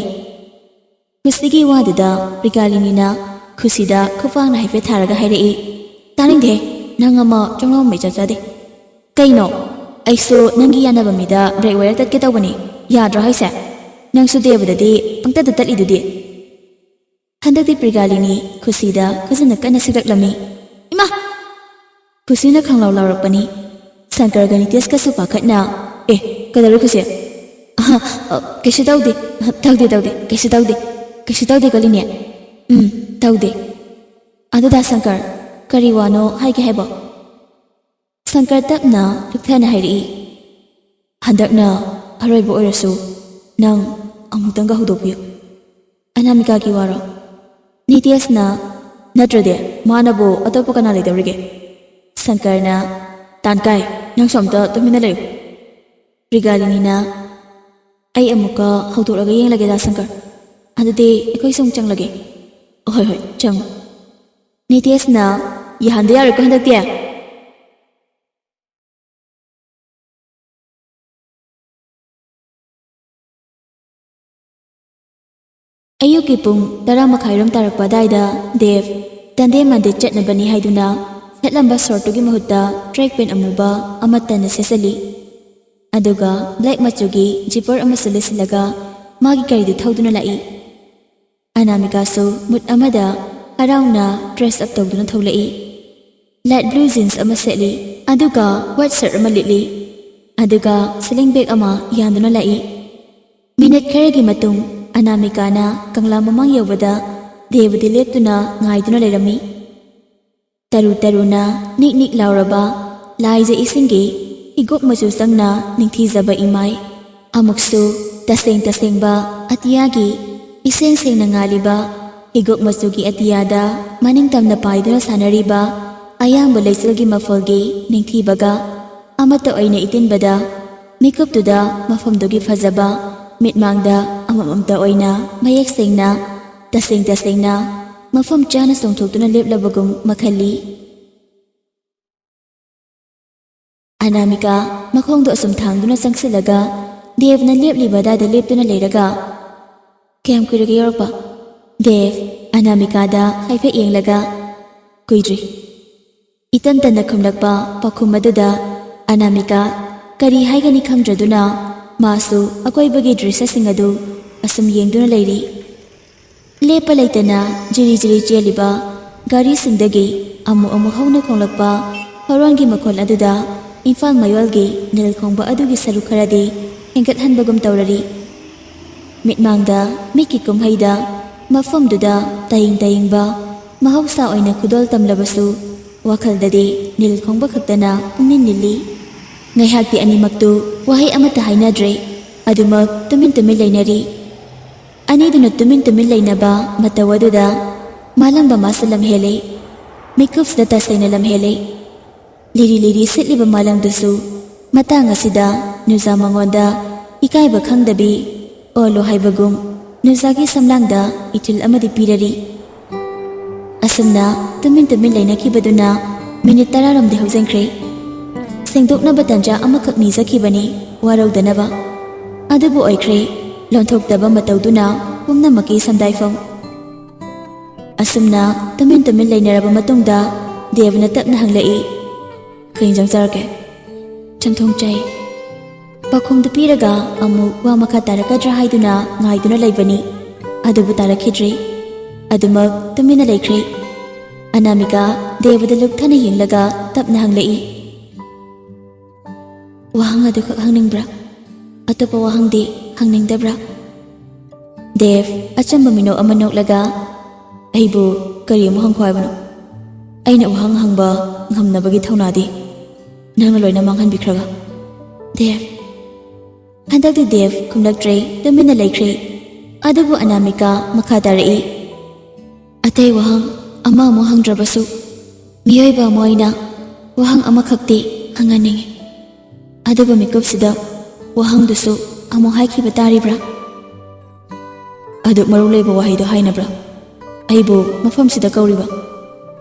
ꯈꯨꯁꯤꯒꯤ ꯋꯥꯗꯨꯗ ꯄ꯭ꯔꯤꯒꯥꯂꯤꯅꯤꯅ ꯈꯨꯁꯤꯗ ꯈꯨꯄꯥꯛꯅ ꯍꯥꯏꯐꯦꯠ ꯊꯥꯔꯒ ꯍꯥꯏꯔꯛꯏ, "ꯇꯥꯅꯤꯡꯗꯦ, ꯅꯪ ꯑꯃ ꯆꯣꯡꯂꯝ ꯑꯃ ꯏꯆꯥ ꯆꯥꯗꯦ꯫ ꯀꯩꯅꯣ, ꯑꯩꯁꯨ ꯅꯪꯒꯤ ꯌꯥꯅꯕ ꯃꯤꯗ ꯕ꯭ꯔꯦꯛ ꯋꯥꯌꯔ ꯇꯠꯀꯦ ꯇꯧꯕꯅꯤ, ꯌꯥꯗ꯭ꯔꯣ ꯍꯥꯏꯁꯦ? ꯅꯪꯁꯨ ꯗꯦꯕꯗꯗꯤ ꯄꯪꯇꯠꯇ ꯇꯠꯂꯤꯗꯨꯗꯤ꯫" ꯍꯟꯗꯛꯇꯤ ꯄ꯭ꯔꯤꯒꯥꯂꯤꯅꯤ ꯈꯨꯁꯤꯗ ꯐꯖꯅ ꯀꯟꯅ ꯁꯤꯛꯂꯛꯂꯝꯃꯤ꯫ "ꯏꯃꯥ!" ꯈꯨꯁꯤꯅ ꯈꯪꯂꯥꯎ ꯂꯥꯎꯔꯛꯄꯅꯤ꯫ ꯁꯪꯀꯔꯒ ꯅꯤꯇꯦꯁꯀꯁꯨ ꯄꯥꯈꯠꯅ, "ꯑꯦ, ꯀꯩꯗꯧꯔꯦ ꯈꯨꯁꯤ?" "ꯑꯍ, ꯑ, ꯀꯩꯁꯨ ꯇꯧꯗꯦ, ꯑ, ꯇꯧꯗꯦ, ꯇꯧꯗꯦ, ꯀꯩꯁꯨ ꯇꯧꯗꯦ, ꯀꯩꯁꯨ ꯇꯧꯗꯦ ꯀꯣ ꯂꯤꯅꯤ?" "ꯎꯝ, ꯇꯧꯗꯦ꯫" "ꯑꯗꯨꯗ ꯁꯪꯀꯔ, ꯀꯔꯤ ꯋꯥꯅꯣ ꯍꯥꯏꯒꯦ ꯍꯥꯏꯕꯣ?" ꯁꯪꯀꯔ ꯇꯞꯅ ꯂꯨꯞꯊꯅ ꯍꯥꯏꯔꯛꯏ꯫ ꯍꯟꯗꯛꯅ ꯑꯔꯣꯏꯕ ꯑꯣꯏꯔꯁꯨ ꯅꯪ ꯑꯃꯨꯛꯇꯪꯒ ꯍꯧꯗꯣꯛꯄꯤꯌꯨ꯫ ꯑꯅꯥꯃꯤꯀꯥꯒꯤ ꯋꯥꯔꯣ? ꯅꯤꯇꯦꯁꯅ, "ꯅꯠꯇ꯭ꯔꯗꯤ ꯃꯥꯅꯕꯨ ꯑꯇꯣꯞꯄ ꯀꯅꯥ ꯂꯩꯗꯧꯔꯤꯒꯦ?" ꯁꯪꯀꯔꯅ, "ꯇꯥꯟꯀꯥꯏ, ꯅꯪꯁꯨ ꯑꯝꯇ ꯇꯨꯃꯤꯟꯅ ꯂꯩꯌꯨ꯫" ꯃ꯭ꯔꯤꯒꯥꯂꯤꯅꯤꯅ, "ꯑꯩ ꯑꯃꯨꯛꯀ ꯍꯧꯗꯣꯛꯂꯒ ꯌꯦꯡꯂꯒꯦꯗ ꯁꯪꯀꯔ꯫ ꯑꯗꯨꯗꯤ ꯑꯩꯈꯣꯏꯁꯨ ꯑꯃꯨꯛ ꯆꯪꯂꯒꯦ꯫" "ꯍꯣꯏ, ꯍꯣꯏ, ꯆꯪꯉꯨ꯫" ꯅꯤꯇꯦꯁꯅ, "ꯌꯥꯍꯟꯗ ꯌꯥꯔꯣꯏꯀꯣ ꯍꯟꯗꯛꯇꯤ꯫" ꯑꯌꯨꯛꯀꯤ ꯄꯨꯡ ꯇꯔꯥ ꯃꯈꯥꯏꯔꯣꯝ ꯇꯥꯔꯛꯄ ꯑꯗꯥꯏꯗ ꯗꯦꯕ ꯇꯟꯗꯦ ꯃꯟꯗꯤꯔ ꯆꯠꯅꯕꯅꯤ ꯍꯥꯏꯗꯨꯅ ꯁꯦꯠꯂꯝꯕ ꯁꯣꯔꯠꯇꯨꯒꯤ ꯃꯍꯨꯠꯇ ꯇ꯭ꯔꯦꯛ ꯄꯦꯟ ꯑꯃꯨꯕ ꯑꯃꯠꯇꯅ ꯁꯦꯠꯆꯜꯂꯤ꯫ ꯑꯗꯨꯒ ꯕ꯭ꯂꯦꯛ ꯃꯆꯨꯒꯤ ꯖꯤꯄꯔ ꯑꯃꯁꯨ ꯂꯤꯠꯁꯤꯜꯂꯒ ꯃꯥꯒꯤ ꯒꯥꯔꯤꯗꯨ ꯊꯧꯗꯨꯅ ꯂꯥꯛꯏ꯫ ꯑꯅꯥꯃꯤꯀꯥꯁꯨ ꯃꯨꯠ ꯑꯃꯗ ꯍꯔꯥꯎꯅ ꯗ꯭ꯔꯦꯁ ꯑꯞ ꯇꯧꯗꯨꯅ ꯊꯣꯛꯂꯛꯏ꯫ ꯂꯥꯏꯠ ꯕ꯭ꯂꯨ ꯖꯤꯟꯁ ꯑꯃ ꯁꯦꯠꯂꯤ, ꯑꯗꯨꯒ ꯋꯥꯏꯠ ꯁꯔꯠ ꯑꯃ ꯂꯤꯠꯂꯤ, ꯑꯗꯨꯒ ꯁ꯭ꯂꯤꯡ ꯕꯦꯒ ꯑꯃ ꯌꯥꯟꯗꯨꯅ ꯂꯥꯛꯏ꯫ ꯃꯤꯅꯠ ꯈꯔꯒꯤ ꯃꯇꯨꯡ ꯑꯅꯥꯃꯤꯀꯥꯅ ꯀꯪꯂꯥ ꯃꯃꯥꯡ ꯌꯧꯕꯗ ꯗꯦꯕꯗꯤ ꯂꯦꯞꯇꯨꯅ ꯉꯥꯏꯗꯨꯅ ꯂꯩꯔꯝꯃꯤ꯫ ꯇꯔꯨ ꯇꯔꯨꯅ ꯅꯤꯛ ꯅꯤꯛ ꯂꯥꯎꯔꯕ ꯂꯥꯏꯖ ꯏꯁꯤꯡꯒꯤ ꯍꯤꯒꯣꯛ ꯃꯆꯨ ꯆꯪꯅ ꯅꯤꯡꯊꯤꯖꯕ ꯏꯃꯥꯏ, ꯑꯃꯨꯛꯁꯨ ꯇꯁꯦꯡ ꯇꯁꯦꯡꯕ ꯑꯇꯤꯌꯥꯒꯤ ꯏꯁꯦꯡ ꯁꯦꯡꯅ ꯉꯥꯜꯂꯤꯕ ꯍꯤꯒꯣꯛ ꯃꯆꯨꯒꯤ ꯑꯇꯤꯌꯥꯗ ꯃꯅꯤꯡ ꯇꯝꯅ ꯄꯥꯏꯗꯨꯅ ꯁꯥꯟꯅꯔꯤꯕ ꯑꯌꯥꯡꯕ ꯂꯩꯆꯤꯜꯒꯤ ꯃꯐꯣꯜꯒꯤ ꯅꯤꯡꯊꯤꯕꯒ ꯑꯃꯠꯇ ꯑꯣꯏꯅ ꯏꯇꯤꯟꯕꯗ, ꯃꯤꯀꯨꯞꯇꯨꯗ ꯃꯐꯝꯗꯨꯒꯤ ꯐꯖꯕ ꯃꯤꯠꯃꯥꯡꯗ ꯑꯃꯃꯝꯇ ꯑꯣꯏꯅ ꯃꯌꯦꯛ ꯁꯦꯡꯅ, ꯇꯁꯦꯡ ꯇꯁꯦꯡꯅ ꯃꯐꯝ ꯆꯥꯅ ꯆꯣꯡꯊꯣꯛꯇꯨꯅ ꯂꯦꯞꯂꯕꯒꯨꯝ ꯃꯈꯜꯂꯤ꯫ ꯑꯅꯥꯃꯤꯀꯥ ꯃꯈꯣꯡꯗꯣ ꯑꯁꯨꯝ ꯊꯥꯡꯗꯨꯅ ꯆꯪꯁꯤꯜꯂꯒ ꯗꯦꯕꯅ ꯂꯦꯞꯂꯤꯕ ꯑꯗꯥꯏꯗ ꯂꯦꯞꯇꯨꯅ ꯂꯩꯔꯒ, "ꯀꯌꯥꯝ ꯀꯨꯏꯔꯒꯦ ꯌꯧꯔꯛꯄ?" ꯗꯦꯕ ꯑꯅꯥꯃꯤꯀꯥꯗ ꯍꯥꯏꯐꯦꯠ ꯌꯦꯡꯂꯒ, "ꯀꯨꯏꯗ꯭ꯔꯤ꯫" ꯏꯇꯟ ꯇꯟꯅ ꯈꯨꯝꯂꯛꯄ ꯄꯥꯎꯈꯨꯝ ꯑꯗꯨꯗ ꯑꯅꯥꯃꯤꯀꯥ ꯀꯔꯤ ꯍꯥꯏꯒꯅꯤ ꯈꯪꯗ꯭ꯔꯗꯨꯅ ꯃꯥꯁꯨ ꯑꯀꯣꯏꯕꯒꯤ ꯗ꯭ꯔꯤꯁ꯭ꯌꯁꯤꯡ ꯑꯗꯨ ꯑꯁꯨꯝ ꯌꯦꯡꯗꯨꯅ ꯂꯩꯔꯤ꯫ ꯂꯦꯞꯄ ꯂꯩꯇꯅ ꯖꯤꯔꯤ ꯖꯤꯔꯤ ꯆꯦꯜꯂꯤꯕ ꯒꯥꯔꯤꯁꯤꯡꯗꯒꯤ ꯑꯃꯨꯛ ꯑꯃꯨꯛ ꯍꯧꯅ ꯈꯣꯡꯂꯛꯄ ꯍꯣꯔꯣꯟꯒꯤ ꯃꯈꯣꯜ ꯑꯗꯨꯗ ꯏꯝꯐꯥꯜ ꯃꯌꯣꯜꯒꯤ ꯅꯤꯜ ꯈꯣꯡꯕ ꯑꯗꯨꯒꯤ ꯁꯔꯨꯛ ꯈꯔꯗꯤ ꯍꯦꯟꯒꯠꯍꯟꯕꯒꯨꯝ ꯇꯧꯔꯔꯤ꯫ ꯃꯤꯠꯃꯥꯡꯗ ꯃꯤꯠꯀꯤ ꯀꯨꯝꯍꯩꯗ ꯃꯐꯝꯗꯨꯗ ꯇꯌꯦꯡ ꯇꯌꯦꯡꯕ ꯃꯍꯧꯁꯥ ꯑꯣꯏꯅ ꯈꯨꯗꯣꯜ ꯇꯝꯂꯕꯁꯨ, ꯋꯥꯈꯜꯗꯗꯤ ꯅꯤꯜ ꯈꯣꯡꯕ ꯈꯛꯇꯅ ꯄꯨꯛꯅꯤꯡ ꯅꯤꯜꯂꯤ꯫ ꯉꯥꯏꯍꯥꯛꯇꯤ ꯑꯅꯤꯃꯛꯇꯨ ꯋꯥꯍꯩ ꯑꯃꯠꯇ ꯍꯥꯏꯅꯗ꯭ꯔꯦ꯫ ꯑꯗꯨꯃꯛ ꯇꯨꯃꯤꯟ ꯇꯨꯃꯤꯟ ꯂꯩꯅꯔꯤ꯫ ꯑꯅꯤꯗꯨꯅ ꯇꯨꯃꯤꯟ ꯇꯨꯃꯤꯟ ꯂꯩꯅꯕ ꯃꯇꯧ ꯑꯗꯨꯗ ꯃꯥꯂꯪꯕ ꯃꯥꯁꯨ ꯂꯝ ꯍꯦꯜꯂꯦ꯫ ꯃꯤꯀꯨꯞꯁꯤꯗ ꯇꯁꯦꯡꯅ ꯂꯝ ꯍꯦꯜꯂꯦ꯫ ꯂꯤꯔꯤ ꯂꯤꯔꯤ ꯁꯤꯠꯂꯤꯕ ꯃꯥꯂꯪꯗꯨꯁꯨ ꯃꯇꯥꯡ ꯑꯁꯤꯗ ꯅꯨꯖꯥ ꯃꯉꯣꯟꯗ ꯏꯀꯥꯏꯕ ꯈꯪꯗꯕꯤ ꯑꯣꯜꯂꯣ ꯍꯥꯏꯕꯒꯨꯝ ꯅꯨꯖꯥꯒꯤ ꯁꯝꯂꯥꯡꯗ ꯏꯊꯤꯜ ꯑꯃꯗꯤ ꯄꯤꯔꯔꯤ꯫ ꯑꯁꯨꯝꯅ ꯇꯨꯃꯤꯟ ꯇꯨꯃꯤꯟ ꯂꯩꯅꯈꯤꯕꯗꯨꯅ ꯃꯤꯅꯤꯠ ꯇꯔꯥꯔꯣꯝꯗꯤ ꯍꯧꯖꯤꯟꯈ꯭ꯔꯦ꯫ ꯁꯦꯡꯗꯣꯛꯅꯕ ꯇꯟꯖꯥ ꯑꯃꯈꯛ ꯅꯤꯖꯈꯤꯕꯅꯤ, ꯋꯥꯔꯧꯗꯅꯕ꯫ ꯑꯗꯨꯕꯨ ꯑꯣꯏꯈ꯭ꯔꯦ, ꯂꯣꯟꯊꯣꯛꯇꯕ ꯃꯇꯧꯗꯨꯅ ꯄꯨꯝꯅꯃꯛꯀꯤ ꯁꯝꯗꯥꯏꯐꯝ꯫ ꯑꯁꯨꯝꯅ ꯇꯨꯃꯤꯟ ꯇꯨꯃꯤꯟ ꯂꯩꯅꯔꯕ ꯃꯇꯨꯡꯗ ꯗꯦꯕꯅ ꯇꯞꯅ ꯍꯪꯂꯛꯏ, "ꯀꯩ ꯏꯟꯖꯥꯡ ꯆꯥꯔꯒꯦ?" "ꯆꯝꯊꯣꯡ ꯆꯥꯏ꯫" ꯄꯥꯎꯈꯨꯝꯗꯨ ꯄꯤꯔꯒ ꯑꯃꯨꯛ ꯋꯥ ꯃꯈꯥ ꯇꯥꯔꯛꯀꯗ꯭ꯔꯥ ꯍꯥꯏꯗꯨꯅ ꯉꯥꯏꯗꯨꯅ ꯂꯩꯕꯅꯤ꯫ ꯑꯗꯨꯕꯨ ꯇꯥꯔꯛꯈꯤꯗ꯭ꯔꯦ꯫ ꯑꯗꯨꯃꯛ ꯇꯨꯃꯤꯟꯅ ꯂꯩꯈ꯭ꯔꯦ꯫ ꯑꯅꯥꯃꯤꯀꯥ ꯗꯦꯕꯗ ꯂꯨꯞꯊꯅ ꯌꯦꯡꯂꯒ ꯇꯞꯅ ꯍꯪꯂꯛꯏ, "ꯋꯥꯍꯪ ꯑꯗꯨꯈꯛ ꯍꯪꯅꯤꯡꯕ꯭ꯔꯥ? ꯑꯇꯣꯞꯄ ꯋꯥꯍꯪꯗꯤ ꯍꯪꯅꯤꯡꯗꯕ꯭ꯔꯥ?" ꯗꯦꯕ ꯑꯆꯝꯕ ꯃꯤꯅꯣꯛ ꯑꯃ ꯅꯣꯛꯂꯒ, "ꯑꯩꯕꯨ ꯀꯔꯤ ꯑꯃꯨꯛ ꯍꯪꯈꯣ ꯍꯥꯏꯕꯅꯣ? ꯑꯩꯅ ꯋꯥꯍꯪ ꯍꯪꯕ ꯉꯝꯅꯕꯒꯤ ꯊꯧꯅꯥꯗꯤ ꯅꯪꯅ ꯂꯣꯏꯅ ꯃꯥꯡꯍꯟꯕꯤꯈ꯭ꯔꯒ꯫" ꯗꯦꯕ꯫ ꯍꯟꯗꯛꯇꯤ ꯗꯦꯕ ꯈꯨꯝꯂꯛꯇ꯭ꯔꯦ, ꯇꯨꯃꯤꯟꯅ ꯂꯩꯈ꯭ꯔꯦ꯫ ꯑꯗꯨꯕꯨ ꯑꯅꯥꯃꯤꯀꯥ ꯃꯈꯥ ꯇꯥꯔꯛꯏ, "ꯑꯇꯩ ꯋꯥꯍꯪ ꯑꯃ ꯑꯃꯨꯛ ꯍꯪꯗ꯭ꯔꯕꯁꯨ, ꯃꯤꯑꯣꯏꯕ ꯑꯃ ꯑꯣꯏꯅ ꯋꯥꯍꯪ ꯑꯃꯈꯛꯇꯤ ꯍꯪꯍꯟꯅꯤꯡꯏ꯫ ꯑꯗꯨꯕꯨ ꯃꯤꯀꯨꯞꯁꯤꯗ ꯋꯥꯍꯪꯗꯨꯁꯨ ꯑꯃꯨꯛ ꯍꯥꯏꯈꯤꯕ ꯇꯥꯔꯤꯕ꯭ꯔꯥ?" "ꯑꯗꯨꯛ ꯃꯔꯨ ꯂꯩꯕ ꯋꯥꯍꯩꯗꯣ ꯍꯥꯏꯅꯕ꯭ꯔꯥ? ꯑꯩꯕꯨ ꯃꯐꯝꯁꯤꯗ ꯀꯧꯔꯤꯕ?"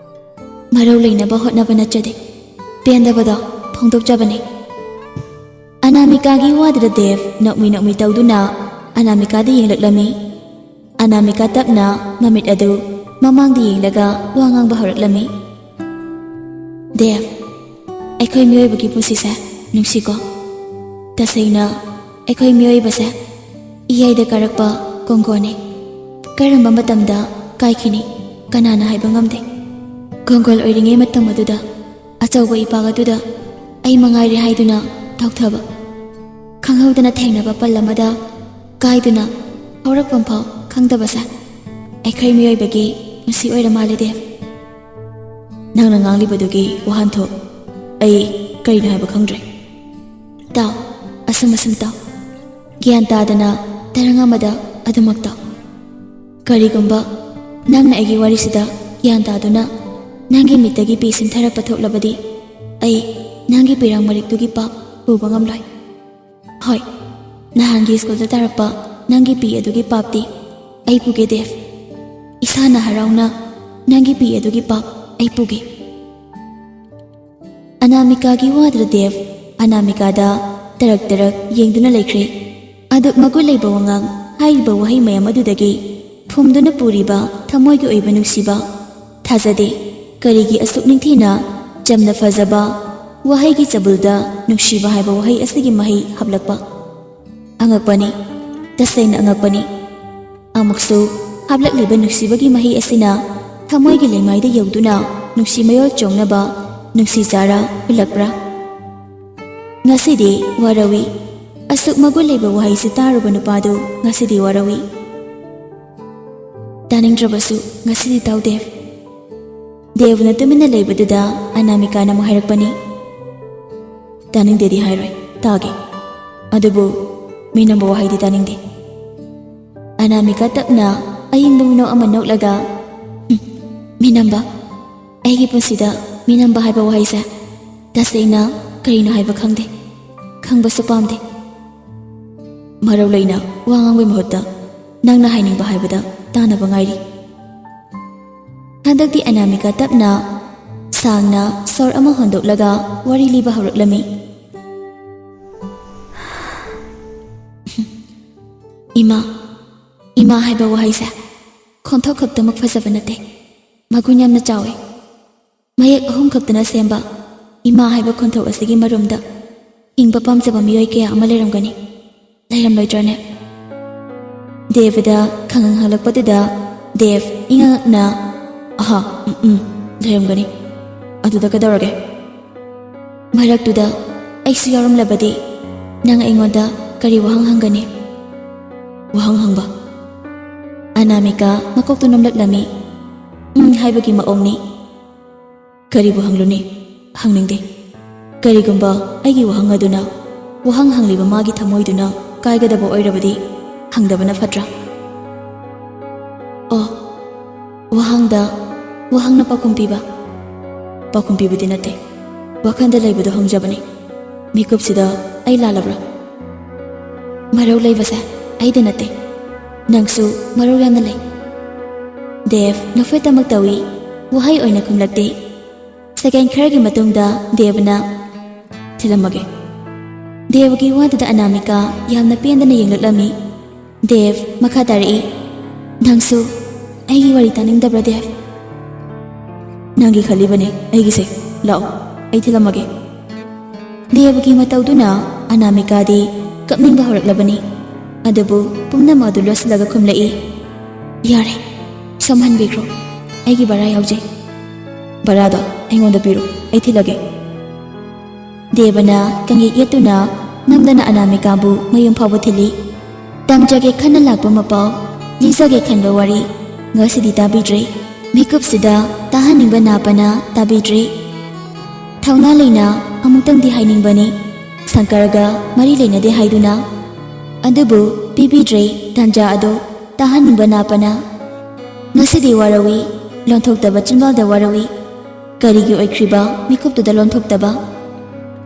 "ꯃꯔꯧ ꯂꯩꯅꯕ ꯍꯣꯠꯅꯕ ꯅꯠꯆꯗꯦ, ꯄꯦꯟꯗꯕꯗꯣ ꯐꯣꯡꯗꯣꯛꯆꯕꯅꯤ꯫" ꯑꯅꯥꯃꯤꯀꯥꯒꯤ ꯋꯥꯗꯨꯗ ꯗꯦꯕ ꯅꯣꯛꯃꯤ ꯅꯣꯛꯃꯤ ꯇꯧꯗꯨꯅ ꯑꯅꯥꯃꯤꯀꯥꯗ ꯌꯦꯡꯂꯛꯂꯝꯃꯤ꯫ ꯑꯅꯥꯃꯤꯀꯥ ꯇꯞꯅ ꯃꯃꯤꯠ ꯑꯗꯨ ꯃꯃꯥꯡꯗ ꯌꯦꯡꯂꯒ ꯋꯥ ꯉꯥꯡꯕ ꯍꯧꯔꯛꯂꯝꯃꯤ꯫ "ꯗꯦꯕ, ꯑꯩꯈꯣꯏ ꯃꯤꯑꯣꯏꯕꯒꯤ ꯄꯨꯟꯁꯤꯁꯦ ꯅꯨꯡꯁꯤꯀꯣ꯫ ꯇꯁꯦꯡꯅ ꯑꯩꯈꯣꯏ ꯃꯤꯑꯣꯏꯕꯁꯦ ꯏꯌꯥꯏꯗ ꯀꯥꯔꯛꯄ ꯀꯣꯡꯒꯣꯟꯅꯤ꯫ ꯀꯔꯝꯕ ꯃꯇꯝꯗ ꯀꯥꯏꯈꯤꯅꯤ ꯀꯅꯥꯅ ꯍꯥꯏꯕ ꯉꯝꯗꯦ꯫ ꯀꯣꯡꯒꯣꯜ ꯑꯣꯏꯔꯤꯉꯩ ꯃꯇꯝ ꯑꯗꯨꯗ ꯑꯆꯧꯕ ꯏꯄꯥꯛ ꯑꯗꯨꯗ ꯑꯩ ꯃꯉꯥꯏꯔꯦ ꯍꯥꯏꯗꯨꯅ ꯇꯥꯎꯊꯕ꯫ ꯈꯪꯍꯧꯗꯅ ꯊꯦꯡꯅꯕ ꯄꯜ ꯑꯃꯗ ꯀꯥꯏꯗꯨꯅ ꯍꯧꯔꯛꯐꯝ ꯐꯥꯎ ꯈꯪꯗꯕꯁꯦ ꯑꯩꯈꯣꯏ ꯃꯤꯑꯣꯏꯕꯒꯤ ꯄꯨꯟꯁꯤ ꯑꯣꯏꯔ ꯃꯥꯜꯂꯦ ꯗꯦꯕ꯫" "ꯅꯪꯅ ꯉꯥꯡꯂꯤꯕꯗꯨꯒꯤ ꯋꯥꯍꯟꯊꯣꯛ ꯑꯩ ꯀꯔꯤꯅꯣ ꯍꯥꯏꯕ ꯈꯪꯗ꯭ꯔꯦ꯫ ꯇꯥꯎ, ꯑꯁꯨꯝ ꯑꯁꯨꯝ ꯇꯥꯎ꯫ ꯒ꯭ꯌꯥꯟ ꯇꯥꯗꯅ ꯇꯔꯪ ꯑꯃꯗ ꯑꯗꯨꯃꯛ ꯇꯥꯎ꯫ ꯀꯔꯤꯒꯨꯝꯕ ꯅꯪꯅ ꯑꯩꯒꯤ ꯋꯥꯔꯤꯁꯤꯗ ꯒ꯭ꯌꯥꯟ ꯇꯥꯗꯨꯅ ꯅꯪꯒꯤ ꯃꯤꯠꯇꯒꯤ ꯄꯤ ꯁꯤꯟꯊꯔꯛꯄ ꯊꯣꯛꯂꯕꯗꯤ, ꯑꯩ ꯅꯪꯒꯤ ꯄꯤꯔꯥꯡ ꯃꯔꯤꯛꯇꯨꯒꯤ ꯄꯥꯞ ꯄꯨꯕ ꯉꯝꯂꯣꯏ꯫ ꯍꯣꯏ, ꯅꯍꯥꯟꯒꯤ ꯁ꯭ꯀꯨꯜꯗ ꯇꯥꯔꯛꯄ ꯅꯪꯒꯤ ꯄꯤ ꯑꯗꯨꯒꯤ ꯄꯥꯞꯇꯤ ꯑꯩ ꯄꯨꯒꯦ, ꯗꯦꯕ꯫ ꯏꯁꯥꯅ ꯍꯔꯥꯎꯅ ꯅꯪꯒꯤ ꯄꯤ ꯑꯗꯨꯒꯤ ꯄꯥꯞ ꯑꯩ ꯄꯨꯒꯦ꯫ ꯑꯅꯥꯃꯤꯀꯥꯒꯤ ꯋꯥꯗꯨꯗ ꯗꯦꯕ ꯑꯅꯥꯃꯤꯀꯥꯗ ꯇꯔꯛ ꯇꯔꯛ ꯌꯦꯡꯗꯨꯅ ꯂꯩꯈ꯭ꯔꯦ꯫ ꯑꯗꯨꯛ ꯃꯒꯨꯟ ꯂꯩꯕ ꯋꯥꯉꯥꯡ, ꯍꯥꯏꯔꯤꯕ ꯋꯥꯍꯩ ꯃꯌꯥꯝ ꯑꯗꯨꯗꯒꯤ ꯐꯨꯝꯗꯨꯅ ꯄꯨꯔꯤꯕ ꯊꯃꯣꯏꯒꯤ ꯑꯣꯏꯕ ꯅꯨꯡꯁꯤꯕ, ꯊꯥꯖꯗꯦ꯫ ꯀꯔꯤꯒꯤ ꯑꯁꯨꯛ ꯅꯤꯡꯊꯤꯅ ꯆꯝꯅ ꯐꯖꯕ ꯋꯥꯍꯩꯒꯤ ꯆꯕꯨꯜꯗ ꯅꯨꯡꯁꯤꯕ ꯍꯥꯏꯕ ꯋꯥꯍꯩ ꯑꯁꯤꯒꯤ ꯃꯍꯩ ꯍꯥꯞꯂꯛꯄ? ꯑꯉꯛꯄꯅꯤ, ꯇꯁꯦꯡꯅ ꯑꯉꯛꯄꯅꯤ꯫ ꯑꯃꯨꯛꯁꯨ ꯍꯥꯞꯂꯛꯂꯤꯕ ꯅꯨꯡꯁꯤꯕꯒꯤ ꯃꯍꯩ ꯑꯁꯤꯅ ꯊꯃꯣꯏꯒꯤ ꯂꯩꯃꯥꯏꯗ ꯌꯧꯗꯨꯅ ꯅꯨꯡꯁꯤ ꯃꯌꯣꯜ ꯆꯣꯡꯅꯕ ꯅꯨꯡꯁꯤ ꯆꯥꯔ ꯍꯨꯜꯂꯛꯄ꯭ꯔꯥ? ꯉꯁꯤꯗꯤ ꯋꯥꯔꯧꯏ꯫ ꯑꯁꯨꯛ ꯃꯒꯨꯟ ꯂꯩꯕ ꯋꯥꯍꯩꯁꯤ ꯇꯥꯔꯨꯕ ꯅꯨꯄꯥꯗꯨ ꯉꯁꯤꯗꯤ ꯋꯥꯔꯧꯏ꯫ ꯇꯥꯅꯤꯡꯗ꯭ꯔꯕꯁꯨ ꯉꯁꯤꯗꯤ ꯇꯥꯎ, ꯗꯦꯕ꯫ ꯗꯦꯕꯅ ꯇꯨꯃꯤꯟꯅ ꯂꯩꯕꯗꯨꯗ ꯑꯅꯥꯃꯤꯀꯥꯅ ꯑꯃꯨꯛ ꯍꯥꯏꯔꯛꯄꯅꯤ꯫ ꯇꯥꯅꯤꯡꯗꯦꯗꯤ ꯍꯥꯏꯔꯣꯏ, ꯇꯥꯒꯦ꯫ ꯑꯗꯨꯕꯨ ꯃꯤꯅꯝꯕ ꯋꯥꯍꯩꯗꯤ ꯇꯥꯅꯤꯡꯗꯦ꯫ ꯑꯅꯥꯃꯤꯀꯥ ꯇꯞꯅ ꯑꯏꯪꯕ ꯃꯤꯅꯣꯛ ꯑꯃ ꯅꯣꯛꯂꯒ, "ꯍꯨꯝ, ꯃꯤꯅꯝꯕ? ꯑꯩꯒꯤ ꯄꯨꯟꯁꯤꯗ ꯃꯤꯅꯝꯕ ꯍꯥꯏꯕ ꯋꯥꯍꯩꯁꯦ ꯇꯁꯦꯡꯅ ꯀꯔꯤꯅꯣ ꯍꯥꯏꯕ ꯈꯪꯗꯦ꯫ ꯈꯪꯕꯁꯨ ꯄꯥꯝꯗꯦ꯫ ꯃꯔꯧ ꯂꯩꯅ ꯋꯥ ꯉꯥꯡꯕꯒꯤ ꯃꯍꯨꯠꯇ ꯅꯪꯅ ꯍꯥꯏꯅꯤꯡꯕ ꯍꯥꯏꯕꯗ ꯇꯥꯅꯕ ꯉꯥꯏꯔꯤ꯫" ꯍꯟꯗꯛꯇꯤ ꯑꯅꯥꯃꯤꯀꯥ ꯇꯞꯅ, ꯁꯥꯡꯅ ꯁꯣꯔ ꯑꯃ ꯍꯣꯟꯗꯣꯛꯂꯒ ꯋꯥꯔꯤ ꯂꯤꯕ ꯍꯧꯔꯛꯂꯝꯃꯤ꯫ "ꯏꯃꯥ, ꯏꯃꯥ ꯍꯥꯏꯕ ꯋꯥꯍꯩꯁꯦ ꯈꯣꯟꯊꯣꯛ ꯈꯛꯇꯃꯛ ꯐꯖꯕ ꯅꯠꯇꯦ, ꯃꯒꯨꯟ ꯌꯥꯝꯅ ꯆꯥꯎꯏ꯫ ꯃꯌꯦꯛ ꯑꯍꯨꯝ ꯈꯛꯇꯅ ꯁꯦꯝꯕ ꯏꯃꯥ ꯍꯥꯏꯕ ꯈꯣꯟꯊꯣꯛ ꯑꯁꯤꯒꯤ ꯃꯔꯨꯝꯗ ꯍꯤꯡꯕ ꯄꯥꯝꯖꯕ ꯃꯤꯑꯣꯏ ꯀꯌꯥ ꯑꯃ ꯂꯩꯔꯝꯒꯅꯤ, ꯂꯩꯔꯝꯂꯣꯏꯗ꯭ꯔꯅꯦ?" ꯗꯦꯕꯗ ꯈꯪꯍꯪ ꯍꯪꯂꯛꯄꯗꯨꯗ ꯗꯦꯕ ꯏꯉꯛꯅ, "ꯑꯍꯥ, ꯎꯝ, ꯎꯝ, ꯂꯩꯔꯝꯒꯅꯤ꯫ ꯑꯗꯨꯗ ꯀꯩꯗꯧꯔꯒꯦ? ꯃꯔꯛꯇꯨꯗ ꯑꯩꯁꯨ ꯌꯥꯎꯔꯝꯂꯕꯗꯤ ꯅꯪ ꯑꯩꯉꯣꯟꯗ ꯀꯔꯤ ꯋꯥꯍꯪ ꯍꯪꯒꯅꯤ?" "ꯋꯥꯍꯪ ꯍꯪꯕ?" ꯑꯅꯥꯃꯤꯀꯥ ꯃꯀꯣꯛꯇꯨ ꯅꯣꯝꯂꯛꯂꯝꯃꯤ꯫ "ꯎꯝ" ꯍꯥꯏꯕꯒꯤ ꯃꯑꯣꯡꯅꯤ꯫ "ꯀꯔꯤꯕꯨ ꯍꯪꯂꯨꯅꯤ? ꯍꯪꯅꯤꯡꯗꯦ꯫ ꯀꯔꯤꯒꯨꯝꯕ ꯑꯩꯒꯤ ꯋꯥꯍꯪ ꯑꯗꯨꯅ ꯋꯥꯍꯪ ꯍꯪꯂꯤꯕ ꯃꯥꯒꯤ ꯊꯃꯣꯏꯗꯨꯅ ꯀꯥꯏꯒꯗꯕ ꯑꯣꯏꯔꯕꯗꯤ ꯍꯪꯗꯕꯅ ꯐꯠꯇ꯭ꯔꯥ? ꯑꯣ, ꯋꯥꯍꯪꯗ ꯋꯥꯍꯪꯅ ꯄꯥꯎꯈꯨꯝ ꯄꯤꯕ, ꯄꯥꯎꯈꯨꯝ ꯄꯤꯕꯗꯤ ꯅꯠꯇꯦ, ꯋꯥꯈꯜꯗ ꯂꯩꯕꯗꯣ ꯍꯪꯖꯕꯅꯤ꯫ ꯃꯤꯀꯨꯞꯁꯤꯗ ꯑꯩ ꯂꯥꯜꯂꯕ꯭ꯔꯥ? ꯃꯔꯧ ꯂꯩꯕꯁꯦ ꯑꯩꯗ ꯅꯠꯇꯦ, ꯅꯪꯁꯨ ꯃꯔꯧ ꯌꯥꯝꯅ ꯂꯩ꯫ ꯗꯦꯕ ꯅꯣꯛꯐꯦꯠꯇꯃꯛ ꯇꯧꯏ, ꯋꯥꯍꯩ ꯑꯣꯏꯅ ꯈꯨꯝꯂꯛꯇꯦ꯫ ꯁꯦꯀꯦꯟ ꯈꯔꯒꯤ ꯃꯇꯨꯡꯗ ꯗꯦꯕꯅ, "ꯊꯤꯜꯂꯝꯃꯒꯦ꯫" ꯗꯦꯕꯒꯤ ꯋꯥꯗꯨꯗ ꯑꯅꯥꯃꯤꯀꯥ ꯌꯥꯝꯅ ꯄꯦꯟꯗꯅ ꯌꯦꯡꯂꯛꯂꯝꯃꯤ꯫ ꯗꯦꯕ ꯃꯈꯥ ꯇꯥꯔꯛꯏ, "ꯅꯪꯁꯨ ꯑꯩꯒꯤ ꯋꯥꯔꯤ ꯇꯥꯅꯤꯡꯗꯕ꯭ꯔꯥ, ꯗꯦꯕ?" "ꯅꯪꯒꯤ ꯈꯜꯂꯤꯕꯅꯤ ꯑꯩꯒꯤꯁꯦ꯫ ꯂꯥꯛꯑꯣ, ꯑꯩ ꯊꯤꯜꯂꯝꯃꯒꯦ꯫" ꯗꯦꯕꯒꯤ ꯃꯇꯧꯗꯨꯅ ꯑꯅꯥꯃꯤꯀꯥꯗꯤ ꯀꯞꯅꯤꯡꯕ ꯍꯧꯔꯛꯂꯕꯅꯤ꯫ ꯑꯗꯨꯕꯨ ꯄꯨꯝꯅꯃꯛ ꯑꯗꯨ ꯂꯣꯠꯁꯤꯜꯂꯒ ꯈꯨꯝꯂꯛꯏ, "ꯌꯥꯔꯦ, ꯁꯣꯝꯍꯟꯕꯤꯈ꯭ꯔꯣ꯫ ꯑꯩꯒꯤ ꯚꯔꯥ ꯌꯥꯎꯖꯩ꯫ ꯚꯔꯥꯗꯣ ꯑꯩꯉꯣꯟꯗ ꯄꯤꯔꯣ, ꯑꯩ ꯊꯤꯜꯂꯒꯦ꯫" ꯗꯦꯕꯅ ꯀꯪꯌꯦꯠ ꯌꯦꯠꯇꯨꯅ ꯅꯝꯗꯅ ꯑꯅꯥꯃꯤꯀꯥꯕꯨ ꯃꯌꯨꯝ ꯐꯥꯎꯕ ꯊꯤꯜꯂꯤ꯫ ꯇꯝꯖꯒꯦ ꯈꯟꯅ ꯂꯥꯛꯄ ꯃꯄꯥꯎ, ꯂꯤꯖꯒꯦ ꯈꯟꯕ ꯋꯥꯔꯤ ꯉꯁꯤꯗꯤ ꯇꯥꯕꯤꯗ꯭ꯔꯦ꯫ ꯃꯤꯀꯨꯞꯁꯤꯗ ꯇꯥꯍꯟꯅꯤꯡꯕ ꯅꯥꯄꯅ ꯇꯥꯕꯤꯗ꯭ꯔꯦ꯫ ꯊꯧꯅꯥ ꯂꯩꯅ ꯑꯃꯨꯛꯇꯪꯗꯤ ꯍꯥꯏꯅꯤꯡꯕꯅꯤ, ꯁꯪꯀꯔꯒ ꯃꯔꯤ ꯂꯩꯅꯗꯦ ꯍꯥꯏꯗꯨꯅ꯫ ꯑꯗꯨꯕꯨ ꯄꯤꯕꯤꯗ꯭ꯔꯦ ꯇꯥꯟꯖꯥ ꯑꯗꯣ ꯇꯥꯍꯟꯅꯤꯡꯕ ꯅꯥꯄꯅ꯫ ꯉꯁꯤꯗꯤ ꯋꯥꯔꯧꯏ, ꯂꯣꯟꯊꯣꯛꯇꯕ ꯆꯤꯟꯕꯥꯜꯗ ꯋꯥꯔꯧꯏ꯫ ꯀꯔꯤꯒꯤ ꯑꯣꯏꯈ꯭ꯔꯤꯕ ꯃꯤꯀꯨꯞꯇꯨꯗ ꯂꯣꯟꯊꯣꯛꯇꯕ?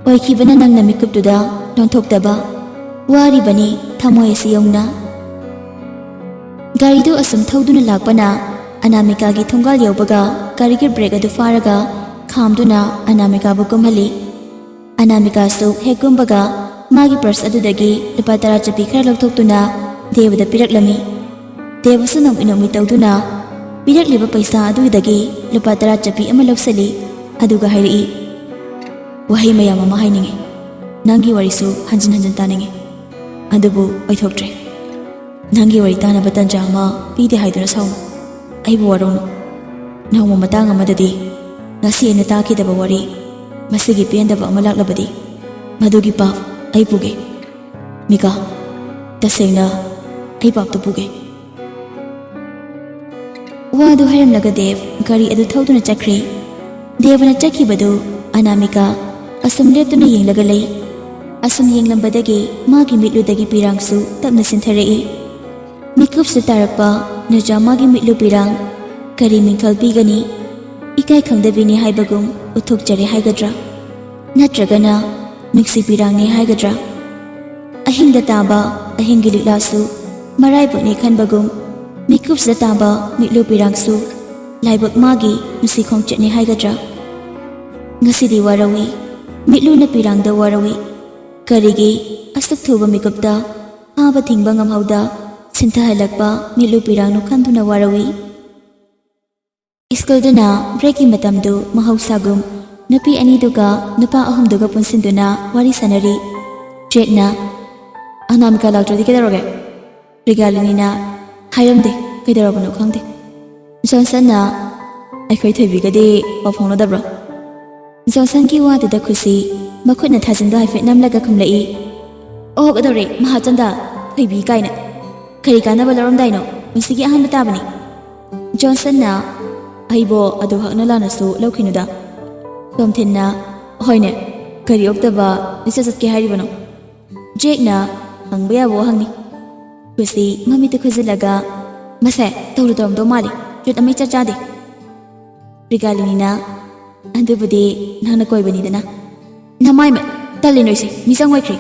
ꯑꯣꯏꯈꯤꯕꯅ ꯅꯪꯅ ꯃꯤꯀꯨꯞꯇꯨꯗ ꯂꯣꯟꯊꯣꯛꯇꯕ꯫ ꯋꯥꯔꯤꯕꯅꯤ ꯊꯃꯣꯏ ꯑꯁꯤ ꯌꯧꯅ꯫ ꯒꯥꯔꯤꯗꯨ ꯑꯁꯨꯝ ꯊꯧꯗꯨꯅ ꯂꯥꯛꯄꯅ ꯑꯅꯥꯃꯤꯀꯥꯒꯤ ꯊꯣꯡꯒꯥꯜ ꯌꯧꯕꯒ ꯒꯥꯔꯤꯒꯤ ꯕ꯭ꯔꯦꯛ ꯑꯗꯨ ꯐꯥꯔꯒ ꯈꯥꯝꯗꯨꯅ ꯑꯅꯥꯃꯤꯀꯥꯕꯨ ꯀꯨꯝꯍꯜꯂꯤ꯫ ꯑꯅꯥꯃꯤꯀꯥꯁꯨ ꯍꯦꯛ ꯀꯨꯝꯕꯒ ꯃꯥꯒꯤ ꯄꯔꯁ ꯑꯗꯨꯗꯒꯤ ꯂꯨꯄꯥ ꯇꯔꯥ ꯆꯞꯄꯤ ꯈꯔ ꯂꯧꯊꯣꯛꯇꯨꯅ ꯗꯦꯕꯗ ꯄꯤꯔꯛꯂꯝꯃꯤ꯫ ꯗꯦꯕꯁꯨ ꯅꯣꯛꯃꯤ ꯅꯣꯛꯃꯤ ꯇꯧꯗꯨꯅ ꯄꯤꯔꯛꯂꯤꯕ ꯄꯩꯁꯥ ꯑꯗꯨꯗꯒꯤ ꯂꯨꯄꯥ ꯇꯔꯥ ꯆꯞꯄꯤ ꯑꯃ ꯂꯧꯁꯤꯜꯂꯤ꯫ ꯑꯗꯨꯒ ꯍꯥꯏꯔꯛꯏ, "ꯋꯥꯍꯩ ꯃꯌꯥꯝ ꯑꯃ ꯍꯥꯏꯅꯤꯡꯉꯤ꯫ ꯅꯪꯒꯤ ꯋꯥꯔꯤꯁꯨ ꯍꯟꯖꯤꯟ ꯍꯟꯖꯤꯟ ꯇꯥꯅꯤꯡꯉꯤ꯫ ꯑꯗꯨꯕꯨ ꯑꯣꯏꯊꯣꯛꯇ꯭ꯔꯦ꯫ ꯅꯪꯒꯤ ꯋꯥꯔꯤ ꯇꯥꯅꯕ ꯇꯟꯖꯥ ꯑꯃ ꯄꯤꯗꯦ ꯍꯥꯏꯗꯨꯅ ꯁꯥꯎꯅꯨ꯫ ꯑꯩꯕꯨ ꯋꯥꯔꯧꯅꯨ꯫ ꯅꯣꯡꯃ ꯃꯇꯥꯡ ꯑꯃꯗꯗꯤ ꯉꯁꯤ ꯑꯩꯅ ꯇꯥꯈꯤꯗꯕ ꯋꯥꯔꯤ, ꯃꯁꯤꯒꯤ ꯄꯦꯟꯗꯕ ꯑꯃ ꯂꯥꯛꯂꯕꯗꯤ ꯃꯗꯨꯒꯤ ꯄꯥꯞ ꯑꯩ ꯄꯨꯒꯦ꯫ ꯃꯤꯀꯥ, ꯇꯁꯦꯡꯅ ꯑꯩ ꯄꯥꯞꯇꯨ ꯄꯨꯒꯦ꯫" ꯋꯥꯗꯨ ꯍꯥꯏꯔꯝꯂꯒ ꯗꯦꯕ ꯒꯥꯔꯤ ꯑꯗꯨ ꯊꯧꯗꯨꯅ ꯆꯠꯈ꯭ꯔꯦ꯫ ꯗꯦꯕꯅ ꯆꯠꯈꯤꯕꯗꯨ ꯑꯅꯥꯃꯤꯀꯥ ꯑꯁꯨꯝ ꯂꯦꯞꯇꯨꯅ ꯌꯦꯡꯂꯒ ꯂꯩ꯫ ꯑꯁꯨꯝ ꯌꯦꯡꯂꯝꯕꯗꯒꯤ ꯃꯥꯒꯤ ꯃꯤꯠꯂꯨꯗꯒꯤ ꯄꯤꯔꯥꯡꯁꯨ ꯇꯞꯅ ꯆꯤꯟꯊꯔꯛꯏ꯫ ꯃꯤꯀꯨꯞꯁꯤꯗ ꯇꯥꯔꯛꯄ ꯅꯨꯖꯥꯃꯥꯒꯤ ꯃꯤꯠꯂꯨ ꯄꯤꯔꯥꯡ ꯀꯔꯤ ꯃꯤꯡꯊꯣꯜ ꯄꯤꯒꯅꯤ? ꯏꯀꯥꯏ ꯈꯪꯗꯕꯤꯅꯤ ꯍꯥꯏꯕꯒꯨꯝ ꯎꯠꯊꯣꯛꯆꯔꯦ ꯍꯥꯏꯒꯗ꯭ꯔꯥ? ꯅꯠꯇ꯭ꯔꯒꯅ ꯅꯨꯡꯁꯤ ꯄꯤꯔꯥꯡꯅꯤ ꯍꯥꯏꯒꯗ꯭ꯔꯥ? ꯑꯍꯤꯡꯗ ꯇꯥꯕ ꯑꯍꯤꯡꯒꯤ ꯂꯤꯛꯂꯥꯁꯨ ꯃꯔꯥꯏꯕꯛꯅꯤ ꯈꯟꯕꯒꯨꯝ, ꯃꯤꯀꯨꯞꯁꯤꯗ ꯇꯥꯕ ꯃꯤꯠꯂꯨ ꯄꯤꯔꯥꯡꯁꯨ ꯂꯥꯏꯕꯛ ꯃꯥꯒꯤ ꯅꯨꯡꯁꯤ ꯈꯣꯡꯆꯠꯅꯤ ꯍꯥꯏꯒꯗ꯭ꯔꯥ? ꯉꯁꯤꯗꯤ ꯋꯥꯔꯧꯏ, ꯃꯤꯠꯂꯨꯅ ꯄꯤꯔꯥꯡꯗ ꯋꯥꯔꯧꯏ꯫ ꯀꯔꯤꯒꯤ ꯑꯁꯨꯛ ꯊꯨꯕ ꯃꯤꯀꯨꯞꯇ ꯐꯥꯕ ꯊꯤꯡꯕ ꯉꯝꯍꯧꯗ ꯁꯤꯟꯊꯍꯜꯂꯛꯄ ꯃꯤꯠꯂꯨ ꯄꯤꯔꯥꯡꯅꯣ ꯈꯟꯗꯨꯅ ꯋꯥꯔꯧꯏ꯫ ꯁ꯭ꯀꯨꯜꯗꯨꯅ ꯕ꯭ꯔꯦꯛꯀꯤ ꯃꯇꯝꯗꯨ ꯃꯍꯧꯁꯥꯒꯨꯝ ꯅꯨꯄꯤ ꯑꯅꯤꯗꯨꯒ ꯅꯨꯄꯥ ꯑꯍꯨꯝꯗꯨꯒ ꯄꯨꯟꯁꯤꯟꯗꯨꯅ ꯋꯥꯔꯤ ꯁꯥꯟꯅꯔꯤ꯫ ꯖꯦꯛꯅ, "ꯑꯅꯥꯃꯤꯀꯥ ꯂꯥꯛꯇ꯭ꯔꯗꯤ ꯀꯩꯗꯧꯔꯒꯦ?" ꯄ꯭ꯔꯤꯒꯥꯂꯤꯅꯤꯅ ꯍꯥꯏꯔꯝꯗꯦ, ꯀꯩꯗꯧꯔꯕꯅꯣ ꯈꯪꯗꯦ꯫ ꯖꯣꯟꯁꯟꯅ, "ꯑꯩꯈꯣꯏ ꯊꯣꯏꯕꯤꯒꯗꯤ ꯄꯥꯎ ꯐꯥꯎꯅꯗꯕ꯭ꯔꯣ?" ꯖꯣꯟꯁꯟꯒꯤ ꯋꯥꯗꯨꯗ ꯈꯨꯁꯤ ꯃꯈꯨꯠꯅ ꯊꯥꯖꯤꯟꯗꯨ ꯍꯥꯏꯐꯦꯠ ꯅꯝꯂꯒ ꯈꯨꯝꯂꯛꯏ꯫ "ꯑꯣ, ꯀꯩꯗꯧꯔꯦ ꯃꯍꯥꯆꯟꯗ, ꯊꯣꯏꯕꯤ ꯀꯥꯏꯅ꯫ ꯀꯔꯤ ꯀꯥꯟꯅꯕ ꯂꯧꯔꯝꯗꯥꯏꯅꯣ? ꯄꯨꯟꯁꯤꯒꯤ ꯑꯍꯥꯟꯕ ꯇꯥꯕꯅꯤ꯫" ꯖꯣꯟꯁꯟꯅ, "ꯑꯩꯕꯣ ꯑꯗꯨ ꯍꯛꯅ ꯂꯥꯟꯅꯁꯨ ꯂꯧꯈꯤꯅꯨꯗ꯫" ꯇꯣꯝꯊꯤꯟꯅ, "ꯍꯣꯏꯅꯦ, ꯀꯔꯤ ꯑꯣꯛꯇꯕ ꯂꯤꯆꯠ ꯆꯠꯀꯦ ꯍꯥꯏꯔꯤꯕꯅꯣ?" ꯖꯦꯛꯅ, "ꯍꯪꯕ ꯌꯥꯕ ꯋꯥꯍꯪꯅꯤ꯫" ꯈꯨꯁꯤ ꯃꯃꯤꯠꯇ ꯈꯨꯖꯤꯜꯂꯒ, "ꯃꯁꯦ ꯇꯧꯔꯨ ꯇꯧꯔꯝꯗꯧ ꯃꯥꯜꯂꯤ, ꯖꯨꯠ ꯑꯃ ꯏꯆꯠ ꯆꯥꯗꯦ꯫" ꯄ꯭ꯔꯤꯒꯥꯂꯤꯅꯤꯅ, "ꯑꯗꯨꯕꯨꯗꯤ ꯅꯪꯅ ꯀꯣꯏꯕꯅꯤꯗꯅ꯫" "ꯅꯃꯥꯏꯃꯠ, ꯇꯜꯂꯤ ꯅꯣꯏꯁꯦ, ꯃꯤꯆꯪ ꯑꯣꯏꯈ꯭ꯔꯦ꯫"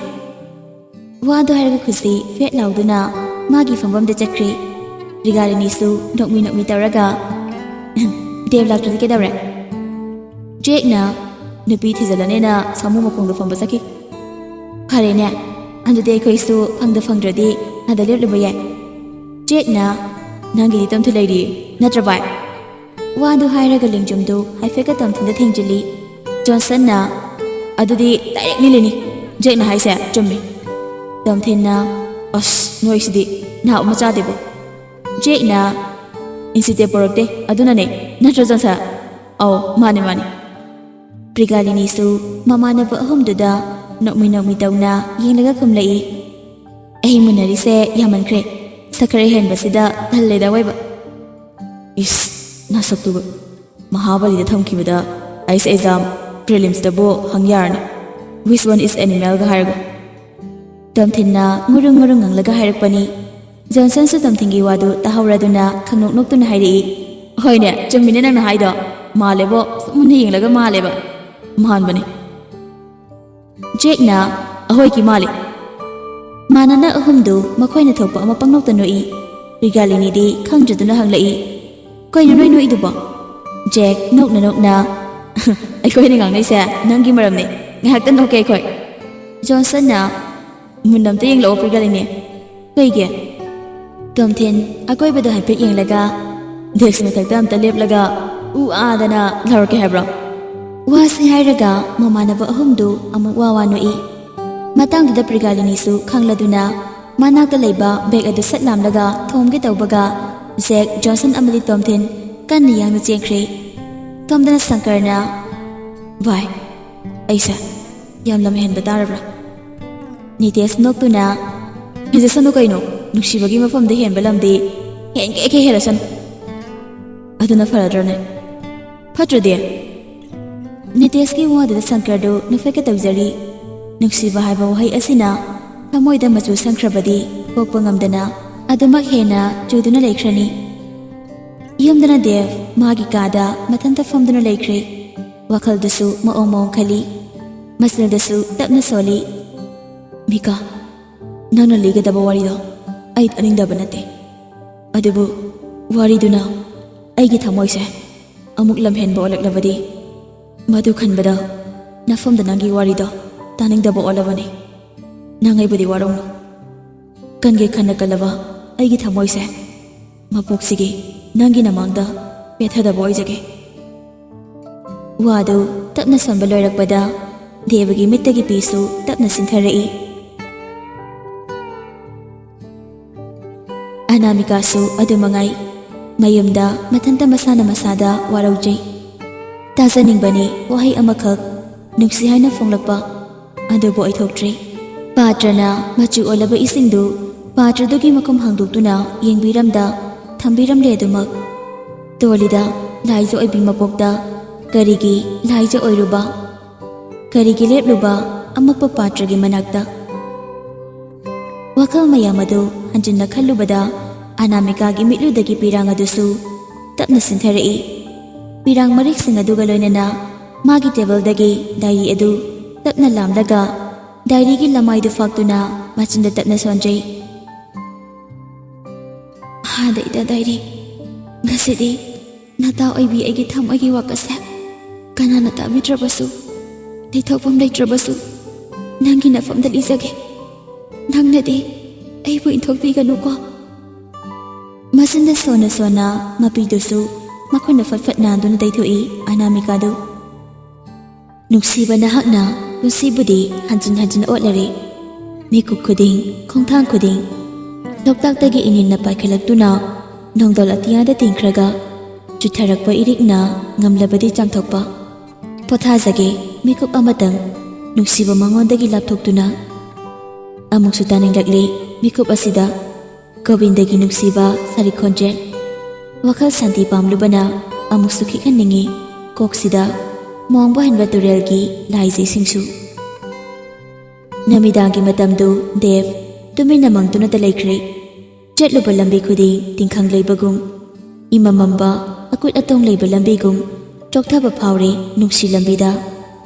ꯋꯥꯗꯨ ꯍꯥꯏꯔꯒ ꯈꯨꯁꯤ ꯐꯦꯠ ꯂꯥꯎꯗꯨꯅ ꯃꯥꯒꯤ ꯐꯝꯐꯝꯗ ꯆꯠꯈ꯭ꯔꯦ꯫ ꯄ꯭ꯔꯤꯒꯥꯂꯤꯅꯤꯁꯨ ꯅꯣꯛꯃꯤ ꯅꯣꯛꯃꯤ ꯇꯧꯔꯒ, "ꯗꯦꯕ ꯂꯥꯛꯇ꯭ꯔꯗꯤ ꯀꯩꯗꯧꯔꯦ?" ꯖꯦꯛꯅ, "ꯅꯨꯄꯤ ꯊꯤꯖꯤꯜꯂꯅꯦꯅ ꯁꯥꯃꯨ ꯃꯈꯣꯡꯗ ꯐꯝꯕ ꯆꯠꯈꯤ꯫" "ꯐꯔꯦꯅꯦ, ꯑꯗꯨꯗꯤ ꯑꯩꯈꯣꯏꯁꯨ ꯐꯪꯗ ꯐꯪꯗ꯭ꯔꯗꯤ ꯑꯥꯗ ꯂꯦꯞꯂꯨꯕ ꯌꯥꯏ꯫" ꯖꯦꯛꯅ, "ꯅꯪꯒꯤꯗꯤ ꯇꯝꯊꯨ ꯂꯩꯔꯤ ꯅꯠꯇ꯭ꯔ ꯚꯥꯏ?" ꯋꯥꯗꯨ ꯍꯥꯏꯔꯒ ꯂꯦꯡꯖꯨꯝꯗꯨ ꯍꯥꯏꯐꯦꯠꯀ ꯇꯣꯝꯊꯤꯟꯗ ꯊꯦꯡꯖꯤꯜꯂꯤ꯫ ꯖꯣꯟꯁꯟꯅ, "ꯑꯗꯨꯗꯤ ꯗꯥꯏꯔꯦꯛꯅꯤ ꯂꯤꯅꯤ ꯖꯦꯛꯅ ꯍꯥꯏꯁꯦ, ꯆꯨꯝꯃꯤ꯫" ꯇꯣꯝꯊꯤꯟꯅ, "ꯑꯁ, ꯅꯣꯏꯁꯤꯗꯤ ꯅꯥꯕ ꯑꯃ ꯆꯥꯗꯦꯕꯣ꯫" ꯖꯦꯛꯅ, "ꯏꯟꯁꯤꯇꯦ ꯄꯣꯔꯛꯇꯦ, ꯑꯗꯨꯅꯅꯦ, ꯅꯠꯇ꯭ꯔ ꯖꯣꯟꯁꯟ?" "ꯑꯧ, ꯃꯥꯅꯦ, ꯃꯥꯅꯦ꯫" ꯄ꯭ꯔꯤꯒꯥꯂꯤꯅꯤꯁꯨ ꯃꯃꯥꯟꯅꯕ ꯑꯍꯨꯝꯗꯨꯗ ꯅꯣꯛꯃꯤ ꯅꯣꯛꯃꯤ ꯇꯧꯅ ꯌꯦꯡꯂꯒ ꯈꯨꯝꯂꯛꯏ꯫ "ꯑꯩ ꯃꯨꯟꯅꯔꯤꯁꯦ ꯌꯥꯝꯃꯟꯈ꯭ꯔꯦ, ꯁꯛꯈꯔ ꯍꯦꯟꯕꯁꯤꯗ ꯇꯜꯂꯦꯗ ꯑꯣꯏꯕ꯫" "ꯏꯁ, ꯅꯁꯛꯇꯨꯒ꯫ ꯃꯍꯥꯕꯂꯤꯗ ꯊꯝꯈꯤꯕꯗ ꯑꯩꯁꯦ ꯑꯦꯛꯖꯥꯝ ꯄ꯭ꯔꯤꯂꯤꯝꯁꯇꯕꯨ ꯍꯪ ꯌꯥꯔꯅꯤ꯫" "Which one is animal?" ꯒ ꯍꯥꯏꯔꯒ꯫ ꯇꯣꯝꯊꯤꯟꯅ ꯉꯨꯔꯨꯡ ꯉꯨꯔꯨꯡ ꯉꯪꯂꯒ ꯍꯥꯏꯔꯛꯄꯅꯤ꯫ ꯖꯣꯟꯁꯟꯁꯨ ꯇꯣꯝꯊꯤꯟꯒꯤ ꯋꯥꯗꯨ ꯇꯥꯍꯧꯔꯗꯨꯅ ꯈꯪꯅꯣꯛ ꯅꯣꯛꯇꯨꯅ ꯍꯥꯏꯔꯛꯏ, "ꯍꯣꯏꯅꯦ, ꯆꯨꯝꯃꯤꯅꯦ ꯅꯪꯅ ꯍꯥꯏꯗꯣ꯫ ꯃꯥꯜꯂꯦꯕꯣ, ꯃꯨꯟꯅ ꯌꯦꯡꯂꯒ ꯃꯥꯜꯂꯦꯕ꯫ ꯃꯥꯟꯕꯅꯦ꯫" ꯖꯦꯛꯅ, "ꯑꯍꯣꯏꯒꯤ ꯃꯥꯜꯂꯤ꯫" ꯃꯥꯟꯅꯅ ꯑꯍꯨꯝꯗꯨ ꯃꯈꯣꯏꯅ ꯊꯣꯛꯄ ꯑꯃ ꯄꯪꯅꯣꯛꯇ ꯅꯣꯛꯏ꯫ ꯄ꯭ꯔꯤꯒꯥꯂꯤꯅꯤꯗꯤ ꯈꯪꯗ꯭ꯔꯗꯨꯅ ꯍꯪꯂꯛꯏ, "ꯀꯩꯅꯣ ꯅꯣꯏ ꯅꯣꯛꯏꯗꯨꯕꯣ?" ꯖꯦꯛ ꯅꯣꯛꯅ ꯅꯣꯛꯅ, "ꯑꯩꯈꯣꯏꯅ ꯉꯥꯡꯅꯩꯁꯦ ꯅꯪꯒꯤ ꯃꯔꯝꯅꯤ꯫ ꯉꯥꯏꯍꯥꯛꯇꯪ ꯅꯣꯛꯀꯦ ꯑꯩꯈꯣꯏ꯫" ꯖꯣꯟꯁꯟꯅ, "ꯃꯨꯟꯅ ꯑꯝꯇ ꯌꯦꯡꯂꯛꯑꯣ ꯄ꯭ꯔꯤꯒꯥꯂꯤꯅꯤ꯫" "ꯀꯩꯒꯤ?" ꯇꯣꯝꯊꯤꯟ ꯑꯀꯣꯏꯕꯗ ꯍꯥꯏꯐꯦꯠ ꯌꯦꯡꯂꯒ, ꯗꯦꯛꯁ ꯃꯊꯛꯇ ꯑꯝꯇ ꯂꯦꯞꯂꯒ ꯎ ꯑꯥꯗꯅ ꯂꯥꯎꯔꯛꯀꯦ ꯍꯥꯏꯕ꯭ꯔꯣ? ꯋꯥꯁꯤ ꯍꯥꯏꯔꯒ ꯃꯃꯥꯟꯅꯕ ꯑꯍꯨꯝꯗꯨ ꯑꯃꯨꯛ ꯋꯥ ꯋꯥ ꯅꯣꯛꯏ꯫ ꯃꯇꯥꯡꯗꯨꯗ ꯄ꯭ꯔꯤꯒꯥꯂꯤꯅꯤꯁꯨ ꯈꯪꯂꯗꯨꯅ ꯃꯅꯥꯛꯇ ꯂꯩꯕ ꯕꯦꯒ ꯑꯗꯨ ꯁꯠ ꯂꯥꯝꯂꯒ ꯊꯣꯝꯒꯦ ꯇꯧꯕꯒ ꯖꯦꯛ, ꯖꯣꯟꯁꯟ ꯑꯃꯗꯤ ꯇꯣꯝꯊꯤꯟ ꯀꯟꯅ ꯌꯥꯡꯅ ꯆꯦꯟꯈ꯭ꯔꯦ꯫ ꯁꯣꯝꯗꯅ ꯁꯪꯀꯔꯅ, "ꯚꯥꯏ, ꯑꯩꯁꯦ ꯌꯥꯝ ꯂꯝ ꯍꯦꯟꯕ ꯇꯥꯔꯕ꯭ꯔꯥ?" ꯅꯤꯇꯦꯁ ꯅꯣꯛꯇꯨꯅ, "ꯍꯦꯟꯖꯁꯅꯨ ꯀꯩꯅꯣ, ꯅꯨꯡꯁꯤꯕꯒꯤ ꯃꯐꯝꯗ ꯍꯦꯟꯕ ꯂꯝꯗꯤ ꯍꯦꯟꯒꯦ ꯍꯦꯛ ꯍꯦꯜꯂꯁꯅꯨ꯫ ꯑꯗꯨꯅ ꯐꯔꯗ꯭ꯔꯅꯦ? ꯐꯠꯇ꯭ꯔꯗꯤ?" ꯅꯤꯇꯦꯁꯀꯤ ꯋꯥꯗꯨꯗ ꯁꯪꯀꯔꯗꯨ ꯅꯣꯛꯐꯦꯠꯀ ꯇꯧꯖꯔꯤ꯫ ꯅꯨꯡꯁꯤꯕ ꯍꯥꯏꯕ ꯋꯥꯍꯩ ꯑꯁꯤꯅ ꯊꯃꯣꯏꯗ ꯃꯆꯨ ꯁꯪꯈ꯭ꯔꯕꯗꯤ ꯀꯣꯛꯄ ꯉꯝꯗꯅ ꯑꯗꯨꯃꯛ ꯍꯦꯟꯅ ꯆꯨꯗꯨꯅ ꯂꯩꯈ꯭ꯔꯅꯤ꯫ ꯌꯨꯝꯗꯅ ꯗꯦꯕ ꯃꯥꯒꯤ ꯀꯥꯗ ꯃꯊꯟꯇ ꯐꯝꯗꯨꯅ ꯂꯩꯈ꯭ꯔꯦ꯫ ꯋꯥꯈꯜꯗꯁꯨ ꯃꯑꯣꯡ ꯃꯑꯣꯡ ꯈꯜꯂꯤ꯫ ꯃꯆꯤꯜꯗꯁꯨ ꯇꯞꯅ ꯁꯣꯜꯂꯤ, "ꯃꯤꯀꯥ, ꯅꯪꯅ ꯂꯤꯒꯗꯕ ꯋꯥꯔꯤꯗꯣ ꯑꯩ ꯇꯥꯅꯤꯡꯗꯕ ꯅꯠꯇꯦ꯫ ꯑꯗꯨꯕꯨ ꯋꯥꯔꯤꯗꯨꯅ ꯑꯩꯒꯤ ꯊꯃꯣꯏꯁꯦ ꯑꯃꯨꯛ ꯂꯝꯍꯦꯟꯕ ꯑꯣꯜꯂꯛꯂꯕꯗꯤ, ꯃꯗꯨ ꯈꯟꯕꯗ ꯅꯐꯝꯗ ꯅꯪꯒꯤ ꯋꯥꯔꯤꯗꯣ ꯇꯥꯅꯤꯡꯗꯕ ꯑꯣꯜꯂꯕꯅꯤ꯫ ꯅꯪ ꯑꯩꯕꯨꯗꯤ ꯋꯥꯔꯧꯅꯨ꯫ ꯀꯟꯒꯦ ꯈꯟꯅ ꯀꯜꯂꯕ ꯑꯩꯒꯤ ꯊꯃꯣꯏꯁꯦ ꯃꯄꯣꯛꯁꯤꯒꯤ ꯅꯪꯒꯤ ꯅꯃꯥꯡꯗ ꯄꯦꯊꯗꯕ ꯑꯣꯏꯖꯒꯦ꯫" ꯋꯥꯗꯨ ꯇꯞꯅ ꯁꯣꯟꯕ ꯂꯣꯏꯔꯛꯄꯗ ꯗꯦꯕꯒꯤ ꯃꯤꯠꯇꯒꯤ ꯄꯤꯁꯨ ꯇꯞꯅ ꯆꯤꯡꯊꯔꯛꯏ꯫ ꯑꯅꯥꯃꯤꯀꯥꯁꯨ ꯑꯗꯨ ꯃꯉꯥꯏ꯫ ꯃꯌꯨꯝꯗ ꯃꯊꯟꯇ ꯃꯁꯥꯅ ꯃꯁꯥꯗ ꯋꯥꯔꯧꯖꯩ꯫ ꯇꯥꯖꯅꯤꯡꯕꯅꯤ ꯋꯥꯍꯩ ꯑꯃꯈꯛ, ꯅꯨꯡꯁꯤ ꯍꯥꯏꯅ ꯐꯣꯡꯂꯛꯄ, ꯑꯗꯨꯕꯨ ꯑꯣꯏꯊꯣꯛꯇ꯭ꯔꯤ꯫ ꯄꯥꯇ꯭ꯔꯅ ꯃꯆꯨ ꯑꯣꯜꯂꯕ ꯏꯁꯤꯡꯗꯨ ꯄꯥꯇ꯭ꯔꯗꯨꯒꯤ ꯃꯈꯨꯝ ꯍꯥꯡꯗꯣꯛꯇꯨꯅ ꯌꯦꯡꯕꯤꯔꯝꯗ ꯊꯝꯕꯤꯔꯝꯂꯦ ꯑꯗꯨꯃꯛ꯫ ꯇꯣꯜꯂꯤꯗ ꯂꯥꯏꯖ ꯑꯣꯏꯕꯤ ꯃꯄꯣꯛꯇ ꯀꯔꯤꯒꯤ ꯂꯥꯏꯖ ꯑꯣꯏꯔꯨꯕ? ꯀꯔꯤꯒꯤ ꯂꯦꯞꯂꯨꯕ? ꯑꯃꯞꯄ ꯄꯥꯇ꯭ꯔꯒꯤ ꯃꯅꯥꯛꯇ꯫ ꯋꯥꯈꯜ ꯃꯌꯥꯝ ꯑꯗꯨ ꯍꯟꯖꯤꯟꯅ ꯈꯜꯂꯨꯕꯗ ꯑꯅꯥꯃꯤꯀꯥꯒꯤ ꯃꯤꯠꯂꯨꯗꯒꯤ ꯄꯤꯔꯥꯡ ꯑꯗꯨꯁꯨ ꯇꯞꯅ ꯆꯤꯡꯊꯔꯛꯏ꯫ ꯄꯤꯔꯥꯡ ꯃꯔꯤꯛꯁꯤꯡ ꯑꯗꯨꯒ ꯂꯣꯏꯅꯅ ꯃꯥꯒꯤ ꯇꯦꯕꯜꯗꯒꯤ ꯗꯥꯏꯔꯤ ꯑꯗꯨ ꯇꯞꯅ ꯂꯥꯝꯂꯒ ꯗꯥꯏꯔꯤꯒꯤ ꯂꯃꯥꯏꯗꯨ ꯐꯥꯛꯇꯨꯅ ꯃꯆꯤꯟꯗ ꯇꯞꯅ ꯁꯣꯟꯖꯩ꯫ "ꯍꯥꯗ ꯏꯇꯥ ꯗꯥꯏꯔꯤ, ꯉꯁꯤꯗꯤ ꯅꯇꯥ ꯑꯣꯏꯕꯤ ꯑꯩꯒꯤ ꯊꯃꯣꯏꯒꯤ ꯋꯥꯀꯠꯁꯦ ꯀꯅꯥꯅ ꯇꯥꯕꯤꯗ꯭ꯔꯕꯁꯨ, ꯂꯩꯊꯣꯛꯐꯝ ꯂꯩꯇ꯭ꯔꯕꯁꯨ ꯅꯪꯒꯤ ꯅꯐꯝꯗ ꯂꯤꯖꯒꯦ꯫ ꯅꯪꯅꯗꯤ ꯑꯩꯕꯨ ꯏꯟꯊꯣꯛꯄꯤꯒꯅꯨꯀꯣ꯫" ꯃꯆꯤꯟꯗ ꯁꯣꯟꯅ ꯁꯣꯟꯅ ꯃꯄꯤꯗꯨꯁꯨ ꯃꯈꯨꯠꯅ ꯐꯠ ꯐꯠ ꯅꯥꯟꯗꯨꯅ ꯇꯩꯊꯣꯛꯏ ꯑꯅꯥꯃꯤꯀꯥꯗꯨ꯫ ꯅꯨꯡꯁꯤꯕ ꯅꯍꯥꯛꯅ ꯄꯨꯟꯁꯤꯕꯨꯗꯤ ꯍꯟꯖꯤꯟ ꯍꯟꯖꯤꯟ ꯑꯣꯠꯂꯔꯦ꯫ ꯃꯤꯀꯨꯞ ꯈꯨꯗꯤꯡ, ꯈꯣꯡꯊꯥꯡ ꯈꯨꯗꯤꯡ, ꯂꯣꯛꯇꯥꯛꯇꯒꯤ ꯏꯅꯤꯟꯅ ꯄꯥꯏꯈꯠꯂꯛꯇꯨꯅ ꯅꯣꯡꯗꯣꯜ ꯑꯇꯤꯌꯥꯗ ꯇꯤꯡꯈ꯭ꯔꯒ ꯆꯨꯊꯔꯛꯄ ꯏꯔꯤꯛꯅ ꯉꯝꯂꯕꯗꯤ ꯆꯥꯝꯊꯣꯛꯄ꯫ ꯄꯣꯊꯥꯖꯒꯦ ꯃꯤꯀꯨꯞ ꯑꯃꯇꯪ, ꯅꯨꯡꯁꯤꯕ ꯃꯉꯣꯟꯗꯒꯤ ꯂꯥꯞꯊꯣꯛꯇꯨꯅ꯫ ꯑꯃꯨꯛꯁꯨ ꯇꯥꯅꯤꯡꯂꯛꯂꯦ ꯃꯤꯀꯨꯞ ꯑꯁꯤꯗ ꯒꯣꯕꯤꯟꯗꯒꯤ ꯅꯨꯡꯁꯤꯕ ꯁꯥꯔꯤ ꯈꯣꯟꯖꯦꯜ꯫ ꯋꯥꯈꯜ ꯁꯥꯟꯇꯤ ꯄꯥꯝꯂꯨꯕꯅ ꯑꯃꯨꯛꯁꯨ ꯈꯤꯛꯍꯟꯅꯤꯡꯏ ꯀꯣꯛꯁꯤꯗ ꯃꯣꯡꯕ ꯍꯟꯕ ꯇꯨꯔꯦꯜꯒꯤ ꯂꯥꯏꯖꯩꯁꯤꯡꯁꯨ꯫ ꯅꯨꯃꯤꯗꯥꯡꯒꯤ ꯃꯇꯝꯗꯨ ꯗꯦꯕ ꯇꯨꯃꯤꯟꯅ ꯃꯪꯗꯨꯅꯇ ꯂꯩꯈ꯭ꯔꯦ꯫ ꯆꯠꯂꯨꯕ ꯂꯝꯕꯤ ꯈꯨꯗꯤꯡ ꯇꯤꯡꯈꯪ ꯂꯩꯕꯒꯨꯝ, ꯏꯃꯝ ꯃꯝꯕ ꯑꯀꯨꯠ ꯑꯇꯣꯡ ꯂꯩꯕ ꯂꯝꯕꯤꯒꯨꯝ ꯆꯣꯛꯊꯕ ꯐꯥꯎꯔꯦ ꯅꯨꯡꯁꯤ ꯂꯝꯕꯤꯗ꯫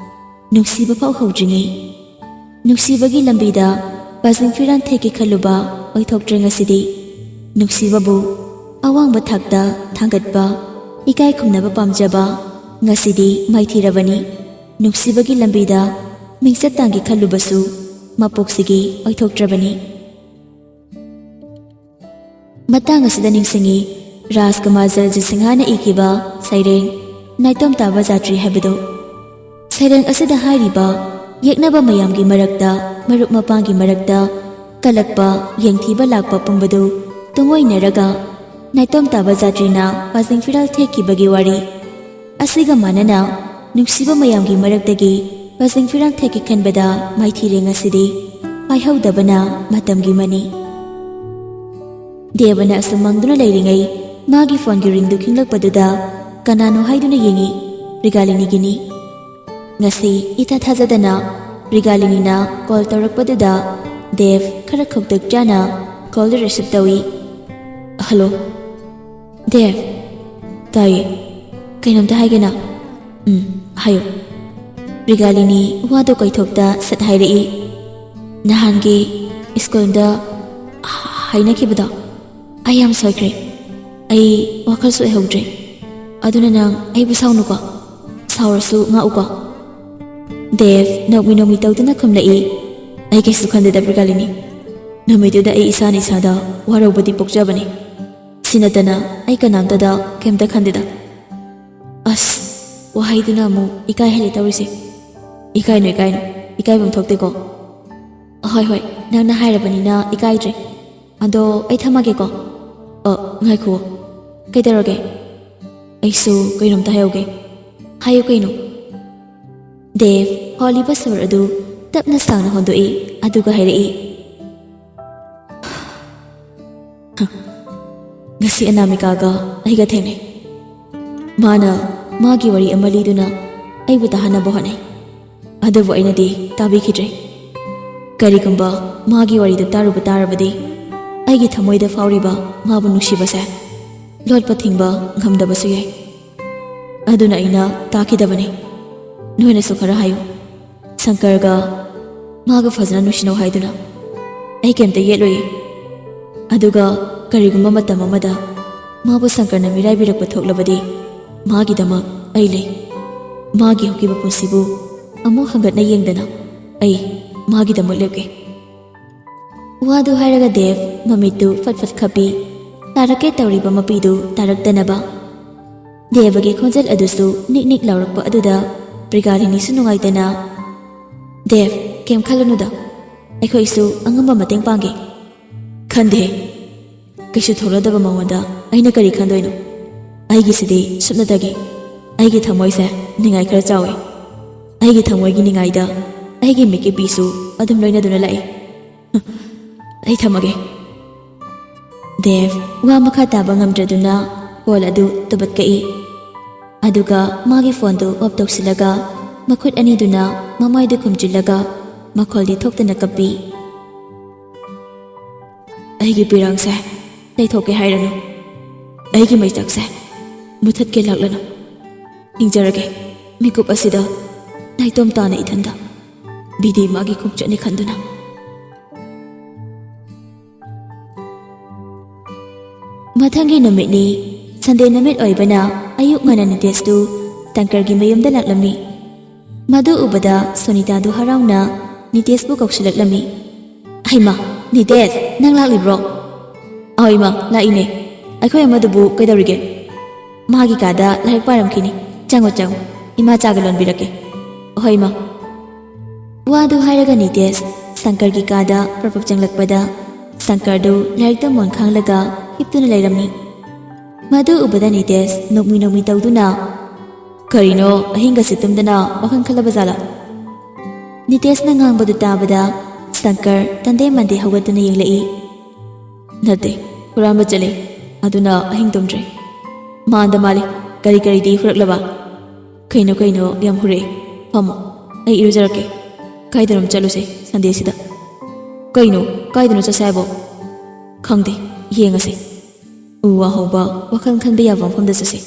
ꯅꯨꯡꯁꯤꯕ ꯐꯥꯎ ꯍꯧꯗ꯭ꯔꯤꯉꯩ꯫ ꯅꯨꯡꯁꯤꯕꯒꯤ ꯂꯝꯕꯤꯗ ꯄꯥꯖꯤꯡ ꯐꯤꯔꯥꯟ ꯊꯦꯛꯀꯦ ꯈꯜꯂꯨꯕ ꯑꯣꯏꯊꯣꯛꯇ꯭ꯔꯦ ꯉꯁꯤꯗꯤ꯫ ꯅꯨꯡꯁꯤꯕꯕꯨ ꯑꯋꯥꯡꯕ ꯊꯥꯛꯇ ꯊꯥꯡꯒꯠꯄ, ꯏꯀꯥꯏ ꯈꯨꯝꯅꯕ ꯄꯥꯝꯖꯕ ꯉꯁꯤꯗꯤ ꯃꯥꯏꯊꯤꯔꯕꯅꯤ꯫ ꯅꯨꯡꯁꯤꯕꯒꯤ ꯂꯝꯕꯤꯗ ꯃꯤꯡꯆꯠ ꯇꯥꯟꯒꯦ ꯈꯜꯂꯨꯕꯁꯨ ꯃꯄꯣꯛꯁꯤꯒꯤ ꯑꯣꯏꯊꯣꯛꯇ꯭ꯔꯕꯅꯤ꯫ ꯃꯇꯥꯡ ꯑꯁꯤꯗ ꯅꯤꯡꯁꯤꯡꯉꯤ ꯔꯥꯖꯀꯨꯃꯥꯔ ꯖꯜꯖꯤꯠ ꯁꯤꯡꯍꯅ ꯏꯈꯤꯕ ꯁꯩꯔꯦꯡ ꯅꯥꯏꯇꯣꯝ ꯇꯥꯕ ꯖꯥꯇ꯭ꯔꯤ ꯍꯥꯏꯕꯗꯨ꯫ ꯁꯩꯔꯦꯡ ꯑꯁꯤꯗ ꯍꯥꯏꯔꯤꯕ ꯌꯦꯛꯅꯕ ꯃꯌꯥꯝꯒꯤ ꯃꯔꯛꯇ, ꯃꯔꯨꯞ ꯃꯄꯥꯡꯒꯤ ꯃꯔꯛꯇ ꯀꯜꯂꯛꯄ, ꯌꯦꯡꯊꯤꯕ ꯂꯥꯛꯄ ꯄꯨꯝꯕꯗꯨ ꯇꯨꯡꯑꯣꯏꯅꯔꯒ ꯅꯥꯏꯇꯣꯝ ꯇꯥꯕ ꯖꯥꯇ꯭ꯔꯤꯅ ꯄꯥꯖꯤꯡ ꯐꯤꯔꯥꯜ ꯊꯦꯛꯈꯤꯕꯒꯤ ꯋꯥꯔꯤ ꯑꯁꯤꯒ ꯃꯥꯟꯅꯅ ꯅꯨꯡꯁꯤꯕ ꯃꯌꯥꯝꯒꯤ ꯃꯔꯛꯇꯒꯤ ꯄꯥꯖꯤꯡ ꯐꯤꯔꯥꯜ ꯊꯦꯛꯀꯦ ꯈꯟꯕꯗ ꯃꯥꯏꯊꯤꯔꯦ ꯉꯁꯤꯗꯤ꯫ ꯄꯥꯏꯍꯧꯗꯕꯅ ꯃꯇꯝꯒꯤ ꯃꯅꯤ꯫ ꯗꯦꯕꯅ ꯑꯁꯨꯝ ꯃꯪꯗꯨꯅ ꯂꯩꯔꯤꯉꯩ ꯃꯥꯒꯤ ꯐꯣꯟꯒꯤ ꯔꯤꯡꯗꯨ ꯈꯤꯡꯂꯛꯄꯗꯨꯗ ꯀꯅꯥꯅꯣ ꯍꯥꯏꯗꯨꯅ ꯌꯦꯡꯉꯤ꯫ ꯔꯤꯒꯥꯂꯤꯅꯤꯒꯤꯅꯤ꯫ ꯉꯁꯤ ꯏꯊꯥ ꯊꯥꯖꯗꯅ ꯔꯤꯒꯥꯂꯤꯅꯤꯅ ꯀꯣꯜ ꯇꯧꯔꯛꯄꯗꯨꯗ ꯗꯦꯕ ꯈꯔ ꯈꯧꯇꯛ ꯆꯥꯅ ꯀꯣꯜꯗꯨ ꯔꯤꯁꯤꯞ ꯇꯧꯏ꯫ "ꯍꯜꯂꯣ, ꯗꯦꯕ꯫ ꯇꯥꯏꯌꯦ꯫ ꯀꯩꯅꯣꯝꯇ ꯍꯥꯏꯒꯦꯅ?" "ꯎꯝ, ꯍꯥꯏꯌꯨ꯫" ꯔꯤꯒꯥꯂꯤꯅꯤ ꯋꯥꯗꯣ ꯀꯩꯊꯣꯛꯇ ꯁꯠ ꯍꯥꯏꯔꯛꯏ꯫ "ꯅꯍꯥꯟꯒꯤ ꯁ꯭ꯀꯨꯜꯗ ꯍꯥꯏꯅꯈꯤꯕꯗꯣ ꯑꯩ ꯌꯥꯝ ꯁꯣꯏꯈ꯭ꯔꯦ꯫ ꯑꯩ ꯋꯥꯈꯜꯁꯨ ꯑꯣꯏꯍꯧꯗ꯭ꯔꯦ꯫ ꯑꯗꯨꯅ ꯅꯪ ꯑꯩꯕꯨ ꯁꯥꯎꯅꯨꯀꯣ꯫ ꯁꯥꯎꯔꯁꯨ ꯉꯥꯛꯎꯀꯣ꯫" ꯗꯦꯕ ꯅꯣꯛꯃꯤ ꯅꯣꯛꯃꯤ ꯇꯧꯗꯨꯅ ꯈꯨꯝꯂꯛꯏ꯫ "ꯑꯩ ꯀꯩꯁꯨ ꯈꯟꯗꯦꯗ ꯕ꯭ꯔꯤꯒꯥꯂꯤꯅꯤ꯫ ꯅꯨꯃꯤꯠꯇꯨꯗ ꯑꯩ ꯏꯁꯥꯅ ꯏꯁꯥꯗ ꯋꯥꯔꯧꯕꯗꯤ ꯄꯣꯛꯆꯕꯅꯤ꯫ ꯁꯤ ꯅꯠꯇꯅ ꯑꯩ ꯀꯅꯥꯝꯇꯗ ꯀꯩꯝꯇ ꯈꯟꯗꯦꯗ꯫ ꯑꯁ, ꯋꯥꯍꯩꯗꯨꯅ ꯑꯃꯨꯛ ꯏꯀꯥꯏꯍꯜꯂꯦ ꯇꯧꯔꯤꯁꯦ꯫ ꯏꯀꯥꯏꯅꯨ, ꯏꯀꯥꯏꯅꯨ꯫ ꯏꯀꯥꯏꯐꯝ ꯊꯣꯛꯇꯦꯀꯣ꯫ ꯍꯣꯏ, ꯍꯣꯏ, ꯅꯪꯅ ꯍꯥꯏꯔꯕꯅꯤꯅ ꯏꯀꯥꯏꯗ꯭ꯔꯦ꯫ ꯑꯗꯣ ꯑꯩ ꯊꯝꯃꯒꯦꯀꯣ꯫" "ꯑ, ꯉꯥꯏꯈꯣ꯫ ꯀꯩꯗꯧꯔꯒꯦ?" "ꯑꯩꯁꯨ ꯀꯩꯅꯣꯝꯇ ꯍꯥꯏꯍꯧꯒꯦ꯫" "ꯍꯥꯏꯌꯨ ꯀꯩꯅꯣ꯫" ꯗꯦꯕ ꯍꯣꯜꯂꯤꯕ ꯁꯣꯔ ꯑꯗꯨ ꯇꯞꯅ ꯁꯥꯡꯅ ꯍꯣꯟꯗꯣꯛꯏ, ꯑꯗꯨꯒ ꯍꯥꯏꯔꯛꯏ, "ꯉꯁꯤ ꯑꯅꯥꯃꯤꯀꯥꯒ ꯑꯩꯒ ꯊꯦꯡꯅꯩ꯫ ꯃꯥꯅ ꯃꯥꯒꯤ ꯋꯥꯔꯤ ꯑꯃ ꯂꯤꯗꯨꯅ ꯑꯩꯕꯨ ꯇꯥꯍꯟꯅꯕ ꯍꯣꯠꯅꯩ꯫ ꯑꯗꯨꯕꯨ ꯑꯩꯅꯗꯤ ꯇꯥꯕꯤꯈꯤꯗ꯭ꯔꯦ꯫ ꯀꯔꯤꯒꯨꯝꯕ ꯃꯥꯒꯤ ꯋꯥꯔꯤꯗꯨ ꯇꯥꯔꯨꯕ ꯇꯥꯔꯕꯗꯤ ꯑꯩꯒꯤ ꯊꯃꯣꯏꯗ ꯐꯥꯎꯔꯤꯕ ꯃꯥꯕꯨ ꯅꯨꯡꯁꯤꯕꯁꯦ ꯂꯣꯠꯄ ꯊꯤꯡꯕ ꯉꯝꯗꯕꯁꯨ ꯌꯥꯏ꯫ ꯑꯗꯨꯅ ꯑꯩꯅ ꯇꯥꯈꯤꯗꯕꯅꯤ꯫ ꯅꯣꯏꯅꯁꯨ ꯈꯔ ꯍꯥꯏꯌꯨ꯫ ꯁꯪꯀꯔꯒ ꯃꯥꯒ ꯐꯖꯅ ꯅꯨꯡꯁꯤꯅꯧ ꯍꯥꯏꯗꯨꯅ꯫ ꯑꯩ ꯀꯩꯝꯇ ꯌꯦꯠꯂꯣꯏꯌꯦ꯫ ꯑꯗꯨꯒ ꯀꯔꯤꯒꯨꯝꯕ ꯃꯇꯝ ꯑꯃꯗ ꯃꯥꯕꯨ ꯁꯪꯀꯔꯅ ꯃꯤꯔꯥꯏꯕꯤꯔꯛꯄ ꯊꯣꯛꯂꯕꯗꯤ ꯃꯥꯒꯤꯗꯃꯛ ꯑꯩ ꯂꯩ꯫ ꯃꯥꯒꯤ ꯍꯧꯈꯤꯕ ꯄꯨꯟꯁꯤꯕꯨ ꯑꯃꯨꯛ ꯍꯟꯒꯠꯅ ꯌꯦꯡꯗꯅ ꯑꯩ ꯃꯥꯒꯤꯗꯃꯛ ꯂꯦꯞꯀꯦ꯫" ꯋꯥꯗꯨ ꯍꯥꯏꯔꯒ ꯗꯦꯕ ꯃꯃꯤꯠꯇꯨ ꯐꯠ ꯐꯠ ꯈꯞꯄꯤ꯫ ꯇꯥꯔꯛꯀꯦ ꯇꯧꯔꯤꯕ ꯃꯄꯤꯗꯨ ꯇꯥꯔꯛꯇꯅꯕ꯫ ꯗꯦꯕꯒꯤ ꯈꯣꯟꯖꯦꯜ ꯑꯗꯨꯁꯨ ꯅꯤꯛ ꯅꯤꯛ ꯂꯥꯎꯔꯛꯄ ꯑꯗꯨꯗ ꯄ꯭ꯔꯤꯒꯥꯂꯤꯅꯤꯁꯨ ꯅꯨꯡꯉꯥꯏꯇꯅ, "ꯗꯦꯕ, ꯀꯩꯝ ꯈꯜꯂꯨꯅꯨꯗ꯫ ꯑꯩꯈꯣꯏꯁꯨ ꯑꯉꯝꯕ ꯃꯇꯦꯡ ꯄꯥꯡꯒꯦ꯫" "ꯈꯟꯗꯦ꯫ ꯀꯩꯁꯨ ꯊꯣꯛꯂꯗꯕ ꯃꯉꯣꯟꯗ ꯑꯩꯅ ꯀꯔꯤ ꯈꯟꯗꯣꯏꯅꯣ? ꯑꯩꯒꯤꯁꯤꯗꯤ ꯁꯨꯞꯅꯇꯒꯤ ꯑꯩꯒꯤ ꯊꯃꯣꯏꯁꯦ ꯅꯤꯡꯉꯥꯏ ꯈꯔ ꯆꯥꯎꯏ꯫ ꯑꯩꯒꯤ ꯊꯃꯣꯏꯒꯤ ꯅꯤꯡꯉꯥꯏꯗ ꯑꯩꯒꯤ ꯃꯤꯠꯀꯤ ꯄꯤꯁꯨ ꯑꯗꯨꯝ ꯂꯣꯏꯅꯗꯨꯅ ꯂꯥꯛꯏ꯫ ꯑꯩ ꯊꯝꯃꯒꯦ꯫" ꯗꯦꯕ ꯋꯥ ꯃꯈꯥ ꯇꯥꯕ ꯉꯝꯗ꯭ꯔꯗꯨꯅ ꯀꯣꯜ ꯑꯗꯨ ꯇꯨꯕꯠ ꯀꯛꯏ꯫ ꯑꯗꯨꯒ ꯃꯥꯒꯤ ꯐꯣꯟꯗꯨ ꯑꯣꯐ ꯇꯧꯁꯤꯜꯂꯒ ꯃꯈꯨꯠ ꯑꯅꯤꯗꯨꯅ ꯃꯃꯥꯏꯗꯨ ꯈꯨꯝꯖꯤꯜꯂꯒ ꯃꯈꯣꯜꯗꯤ ꯊꯣꯛꯇꯅ ꯀꯞꯄꯤ꯫ "ꯑꯩꯒꯤ ꯄꯤꯔꯥꯡꯁꯦ ꯂꯩꯊꯣꯛꯀꯦ ꯍꯥꯏꯔꯅꯨ꯫ ꯑꯩꯒꯤ ꯃꯩꯆꯥꯛꯁꯦ ꯃꯨꯊꯠꯀꯦ ꯂꯥꯛꯂꯅꯨ꯫ ꯍꯤꯡꯖꯔꯒꯦ ꯃꯤꯀꯨꯞ ꯑꯁꯤꯗ ꯅꯥꯏꯇꯣꯝ ꯇꯥꯅ ꯏꯊꯟꯗ, ꯕꯤꯗꯤ ꯃꯥꯒꯤ ꯈꯣꯡꯆꯠꯅꯤ ꯈꯟꯗꯨꯅ"꯫ ꯃꯊꯪꯒꯤ ꯅꯨꯃꯤꯠꯅꯤ꯫ ꯁꯟꯗꯦ ꯅꯨꯃꯤꯠ ꯑꯣꯏꯕꯅ ꯑꯌꯨꯛ ꯉꯟꯅ ꯅꯤꯇꯦꯁꯇꯨ ꯇꯪꯀꯔꯒꯤ ꯃꯌꯨꯝꯗ ꯂꯥꯛꯂꯝꯃꯤ꯫ ꯃꯗꯨ ꯎꯕꯗ ꯁꯣꯅꯤꯇꯥꯗꯨ ꯍꯔꯥꯎꯅ ꯅꯤꯇꯦꯁꯄꯨ ꯀꯧꯁꯤꯜꯂꯛꯂꯝꯃꯤ꯫ "ꯍꯩꯃꯥ, ꯅꯤꯇꯦꯁ, ꯅꯪ ꯂꯥꯛꯂꯤꯕ꯭ꯔꯣ?" "ꯑꯍꯣꯏ ꯏꯃꯥ, ꯂꯥꯛꯏꯅꯦ꯫ ꯑꯩꯈꯣꯏ ꯑꯃꯗꯨꯕꯨ ꯀꯩꯗꯧꯔꯤꯒꯦ?" "ꯃꯥꯒꯤ ꯀꯥꯗ ꯂꯥꯏꯔꯤꯛ ꯄꯥꯔꯝꯈꯤꯅꯤ꯫ ꯆꯪꯉꯣ, ꯆꯪꯉꯣ꯫ ꯏꯃꯥ ꯆꯥꯒ ꯂꯣꯟꯕꯤꯔꯛꯀꯦ꯫" "ꯑꯍꯣꯏ ꯏꯃꯥ"꯫ ꯋꯥꯗꯨ ꯍꯥꯏꯔꯒ ꯅꯤꯇꯦꯁ ꯁꯪꯀꯔꯒꯤ ꯀꯥꯗ ꯄ꯭ꯔꯞ ꯄ꯭ꯔꯞ ꯆꯪꯂꯛꯄꯗ ꯁꯪꯀꯔꯗꯨ ꯂꯥꯏꯔꯤꯛꯇ ꯃꯣꯟ ꯈꯥꯡꯂꯒ ꯍꯤꯞꯇꯨꯅ ꯂꯩꯔꯝꯃꯤ꯫ ꯃꯗꯨ ꯎꯕꯗ ꯅꯤꯇꯦꯁ ꯅꯣꯛꯃꯤ ꯅꯣꯛꯃꯤ ꯇꯧꯗꯨꯅ, "ꯀꯔꯤꯅꯣ, ꯑꯍꯤꯡꯒꯁꯦ ꯇꯨꯝꯗꯅ ꯋꯥꯈꯜ ꯈꯜꯂꯕ ꯖꯥꯠꯂꯥ?" ꯅꯤꯇꯦꯁꯅ ꯉꯥꯡꯕꯗꯨ ꯇꯥꯕꯗ ꯁꯪꯀꯔ ꯇꯟꯗꯦ ꯃꯟꯗꯦ ꯍꯧꯒꯠꯇꯨꯅ ꯌꯦꯡꯂꯛꯏ꯫ "ꯅꯠꯇꯦ, ꯍꯨꯔꯥꯟꯕ ꯆꯠꯂꯦ, ꯑꯗꯨꯅ ꯑꯍꯤꯡ ꯇꯨꯝꯗ꯭ꯔꯦ꯫ ꯃꯥꯟꯗ ꯃꯥꯜꯂꯤ꯫ ꯀꯔꯤ ꯀꯔꯤꯗꯤ ꯍꯨꯔꯛꯂꯕ?" "ꯀꯩꯅꯣ, ꯀꯩꯅꯣ, ꯌꯥꯝ ꯍꯨꯔꯛꯑꯦ꯫ ꯐꯝꯃꯣ, ꯑꯩ ꯏꯔꯨꯖꯔꯛꯀꯦ꯫ ꯀꯥꯏꯗꯅꯣꯝ ꯆꯠꯂꯨꯁꯦ ꯁꯟꯗꯦꯁꯤꯗ"꯫ "ꯀꯩꯅꯣ? ꯀꯥꯏꯗꯅꯣ ꯆꯠꯁꯦ ꯍꯥꯏꯕꯣ?" "ꯈꯪꯗꯦ, ꯌꯦꯡꯉꯁꯦ꯫ ꯎ ꯋꯥ ꯍꯧꯕ, ꯋꯥꯈꯜ ꯈꯟꯕ ꯌꯥꯕ ꯃꯐꯝꯗ ꯆꯠꯁꯦ꯫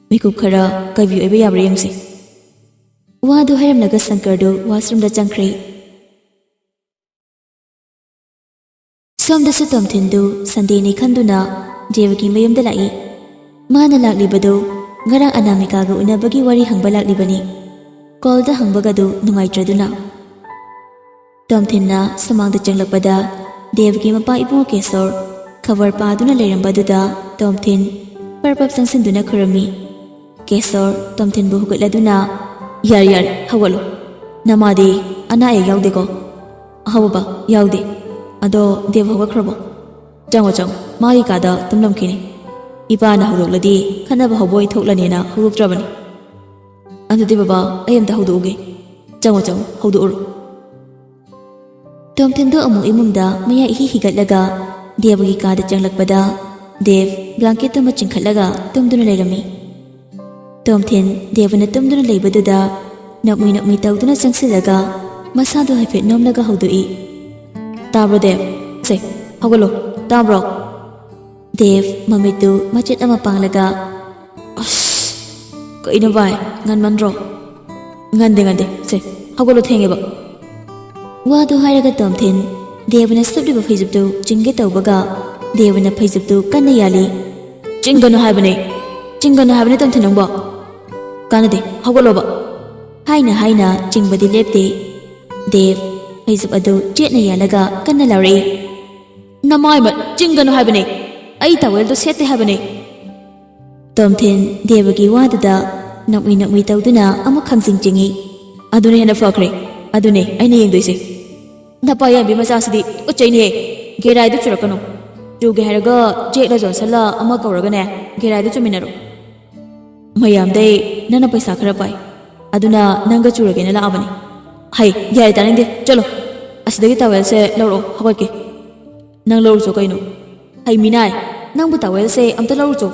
ꯃꯤꯀꯨꯞ ꯈꯔ ꯀꯥꯏꯕꯤ ꯑꯣꯏꯕ ꯌꯥꯕ꯭ꯔꯥ ꯌꯦꯡꯁꯦ"꯫ ꯋꯥꯗꯨ ꯍꯥꯏꯔꯝꯂꯒ ꯁꯪꯀꯔꯗꯨ ꯋꯥꯁꯔꯨꯝꯗ ꯆꯪꯈ꯭ꯔꯦ꯫ ꯁꯣꯝꯗꯁꯨ ꯇꯣꯝꯊꯤꯟꯗꯨ ꯁꯟꯗꯦꯅꯤ ꯈꯟꯗꯨꯅ ꯗꯦꯕꯒꯤ ꯃꯌꯨꯝꯗ ꯂꯥꯛꯏ꯫ ꯃꯥꯅ ꯂꯥꯛꯂꯤꯕꯗꯨ ꯉꯔꯥꯡ ꯑꯅꯥꯃꯤꯀꯥꯒ ꯎꯅꯕꯒꯤ ꯋꯥꯔꯤ ꯍꯪꯕ ꯂꯥꯛꯂꯤꯕꯅꯤ꯫ ꯀꯣꯜꯗ ꯍꯪꯕꯒꯗꯨ ꯅꯨꯡꯉꯥꯏꯇ꯭ꯔꯗꯨꯅ꯫ ꯇꯣꯝꯊꯤꯟꯅ ꯁꯨꯃꯥꯡꯗ ꯆꯪꯂꯛꯄꯗ ꯗꯦꯕꯒꯤ ꯃꯄꯥ ꯏꯕꯨꯡꯉꯣ ꯀꯦꯁꯣꯔ ꯈꯕꯔ ꯄꯥꯗꯨꯅ ꯂꯩꯔꯝꯕꯗꯨꯗ ꯇꯣꯝꯊꯤꯟ ꯄꯔꯞ ꯄꯔꯞ ꯆꯪꯁꯤꯟꯗꯨꯅ ꯈꯨꯔꯨꯝꯃꯤ꯫ ꯀꯦꯁꯣꯔ ꯇꯣꯝꯊꯤꯟꯕꯨ ꯍꯧꯒꯠꯂꯗꯨꯅ, "ꯌꯥꯔꯦ, ꯌꯥꯔꯦ, ꯍꯧꯒꯠꯂꯣ꯫ ꯅꯃꯥꯗꯤ ꯑꯅꯥ ꯑꯌꯦꯛ ꯌꯥꯎꯗꯦꯀꯣ?" "ꯑꯍꯧꯕ ꯌꯥꯎꯗꯦ꯫ ꯑꯗꯣ ꯗꯦꯕ ꯍꯧꯒꯠꯈ꯭ꯔꯕꯣ?" "ꯆꯪꯉꯣ, ꯆꯪꯉꯣ, ꯃꯥꯒꯤ ꯀꯥꯗ ꯇꯨꯝꯂꯝꯈꯤꯅꯤ꯫ ꯏꯄꯥꯅ ꯍꯧꯗꯣꯛꯂꯗꯤ ꯈꯠꯅꯕ ꯍꯧꯕ ꯑꯣꯏꯅ ꯊꯣꯛꯂꯅꯦꯅ ꯍꯧꯗꯣꯛꯇ꯭ꯔꯕꯅꯤ꯫ ꯑꯗꯨꯗꯤ ꯕꯕꯥ, ꯑꯩ ꯑꯝꯇ ꯍꯧꯗꯣꯛꯎꯒꯦ꯫ ꯆꯪꯉꯣ, ꯆꯪꯉꯣ, ꯍꯧꯗꯣꯛꯎꯔꯣ"꯫ ꯇꯣꯝꯊꯤꯟꯗꯨ ꯑꯃꯨꯛ ꯏꯃꯨꯡꯗ ꯃꯌꯥ ꯏꯍꯤ ꯍꯤꯒꯠꯂꯒ ꯗꯦꯕꯒꯤ ꯀꯥꯗ ꯆꯪꯂꯛꯄꯗ ꯗꯦꯕ ꯕ꯭ꯂꯥꯡꯀꯦꯠꯇꯨꯃ ꯆꯤꯡꯈꯠꯂꯒ ꯇꯨꯝꯗꯨꯅ ꯂꯩꯔꯝꯃꯤ꯫ ꯇꯣꯝꯊꯤꯟ ꯗꯦꯕꯅ ꯇꯨꯝꯗꯨꯅ ꯂꯩꯕꯗꯨꯗ ꯅꯣꯛꯃꯤ ꯅꯣꯛꯃꯤ ꯇꯧꯗꯨꯅ ꯆꯪꯁꯤꯜꯂꯒ ꯃꯁꯥꯗꯨ ꯍꯥꯏꯐꯦꯠ ꯅꯣꯝꯂꯒ ꯍꯧꯗꯣꯛꯏ꯫ "ꯇꯥꯕ꯭ꯔꯣ ꯗꯦꯕ? ꯁꯦ, ꯍꯧꯒꯠꯂꯣ, ꯇꯥꯕ꯭ꯔꯣ?" ꯗꯦꯕ ꯃꯃꯤꯠꯇꯨ ꯃꯆꯦꯠ ꯑꯃ ꯄꯥꯡꯂꯒ, "ꯑꯁ, ꯀꯩꯅꯣ ꯚꯥꯏ, ꯉꯟꯃꯟꯗ꯭ꯔꯣ?" "ꯉꯟꯗꯦ, ꯉꯟꯗꯦ, ꯁꯦ, ꯍꯧꯒꯠꯂꯣ, ꯊꯦꯡꯉꯦꯕ꯫" ꯋꯥꯗꯨ ꯍꯥꯏꯔꯒ ꯇꯣꯝꯊꯤꯟ ꯗꯦꯕꯅ ꯁꯨꯞꯂꯤꯕ ꯐꯩꯖꯨꯞꯇꯨ ꯆꯤꯡꯒꯦ ꯇꯧꯕꯒ ꯗꯦꯕꯅ ꯐꯩꯖꯨꯞꯇꯨ ꯀꯟꯅ ꯌꯥꯜꯂꯤ꯫ "ꯆꯤꯡꯒꯅꯨ ꯍꯥꯏꯕꯅꯦ, ꯆꯤꯡꯒꯅꯨ ꯍꯥꯏꯕꯅꯦ ꯇꯣꯝꯊꯤꯟ ꯅꯪꯕꯣ꯫ ꯀꯥꯟꯅꯗꯦ, ꯍꯧꯒꯠꯂꯣꯕ꯫" ꯍꯥꯏꯅ ꯍꯥꯏꯅ ꯆꯤꯡꯕꯗꯤ ꯂꯦꯞꯇꯦ꯫ ꯗꯦꯕ ꯐꯩꯖꯨꯞ ꯑꯗꯨ ꯆꯦꯠꯅ ꯌꯥꯜꯂꯒ ꯀꯟꯅ ꯂꯥꯎꯔꯛꯏ꯫ "ꯅꯃꯥꯏꯃꯠ, ꯆꯤꯡꯒꯅꯨ ꯍꯥꯏꯕꯅꯦ꯫ ꯑꯩ ꯇꯥꯋꯦꯜꯗꯣ ꯁꯦꯠꯇꯦ ꯍꯥꯏꯕꯅꯦ꯫" ꯇꯣꯝꯊꯤꯟ ꯗꯦꯕꯒꯤ ꯋꯥꯗꯨꯗ ꯅꯣꯛꯃꯤ ꯅꯣꯛꯃꯤ ꯇꯧꯗꯨꯅ ꯑꯃꯨꯛ ꯈꯪꯖꯤꯡ ꯆꯤꯡꯏ꯫ "ꯑꯗꯨꯅ ꯍꯦꯟꯅ ꯐꯈ꯭ꯔꯦ꯫ ꯑꯗꯨꯅꯦ ꯑꯩꯅ ꯌꯦꯡꯗꯣꯏꯁꯦ꯫ ꯅꯄꯥ ꯌꯥꯟꯕꯤ ꯃꯆꯥꯁꯤꯗꯤ ꯇꯨꯀꯠꯆꯩꯅꯦꯍꯦ꯫ ꯒꯦꯔꯥꯏꯗꯨ ꯆꯨꯔꯛꯀꯅꯨ꯫ ꯆꯨꯒꯦ ꯍꯥꯏꯔꯒ ꯖꯦꯛꯂ ꯖꯣꯟꯁꯟꯂ ꯑꯃ ꯀꯧꯔꯒꯅꯦ, ꯒꯦꯔꯥꯏꯗꯨ ꯆꯨꯃꯤꯟꯅꯔꯣ꯫ ꯃꯌꯥꯝꯗꯩ ꯅꯪꯅ ꯄꯩꯁꯥ ꯈꯔ ꯄꯥꯏ, ꯑꯗꯨꯅ ꯅꯪꯒ ꯆꯨꯔꯒꯦꯅ ꯂꯥꯛꯑꯕꯅꯤ꯫" "ꯍꯩ, ꯌꯥꯔꯦ, ꯇꯥꯅꯤꯡꯗꯦ, ꯆꯠꯂꯣ꯫ ꯑꯁꯤꯗꯒꯤ ꯇꯥꯋꯦꯜꯁꯦ ꯂꯧꯔꯛꯑꯣ, ꯍꯧꯒꯠꯀꯦ꯫" "ꯅꯪ ꯂꯧꯔꯨꯆꯣ ꯀꯩꯅꯣ꯫" "ꯍꯩ ꯃꯤꯅꯥꯏ, ꯅꯪꯕꯨ ꯇꯥꯋꯦꯜꯁꯦ ꯑꯝꯇ ꯂꯧꯔꯨꯆꯣ꯫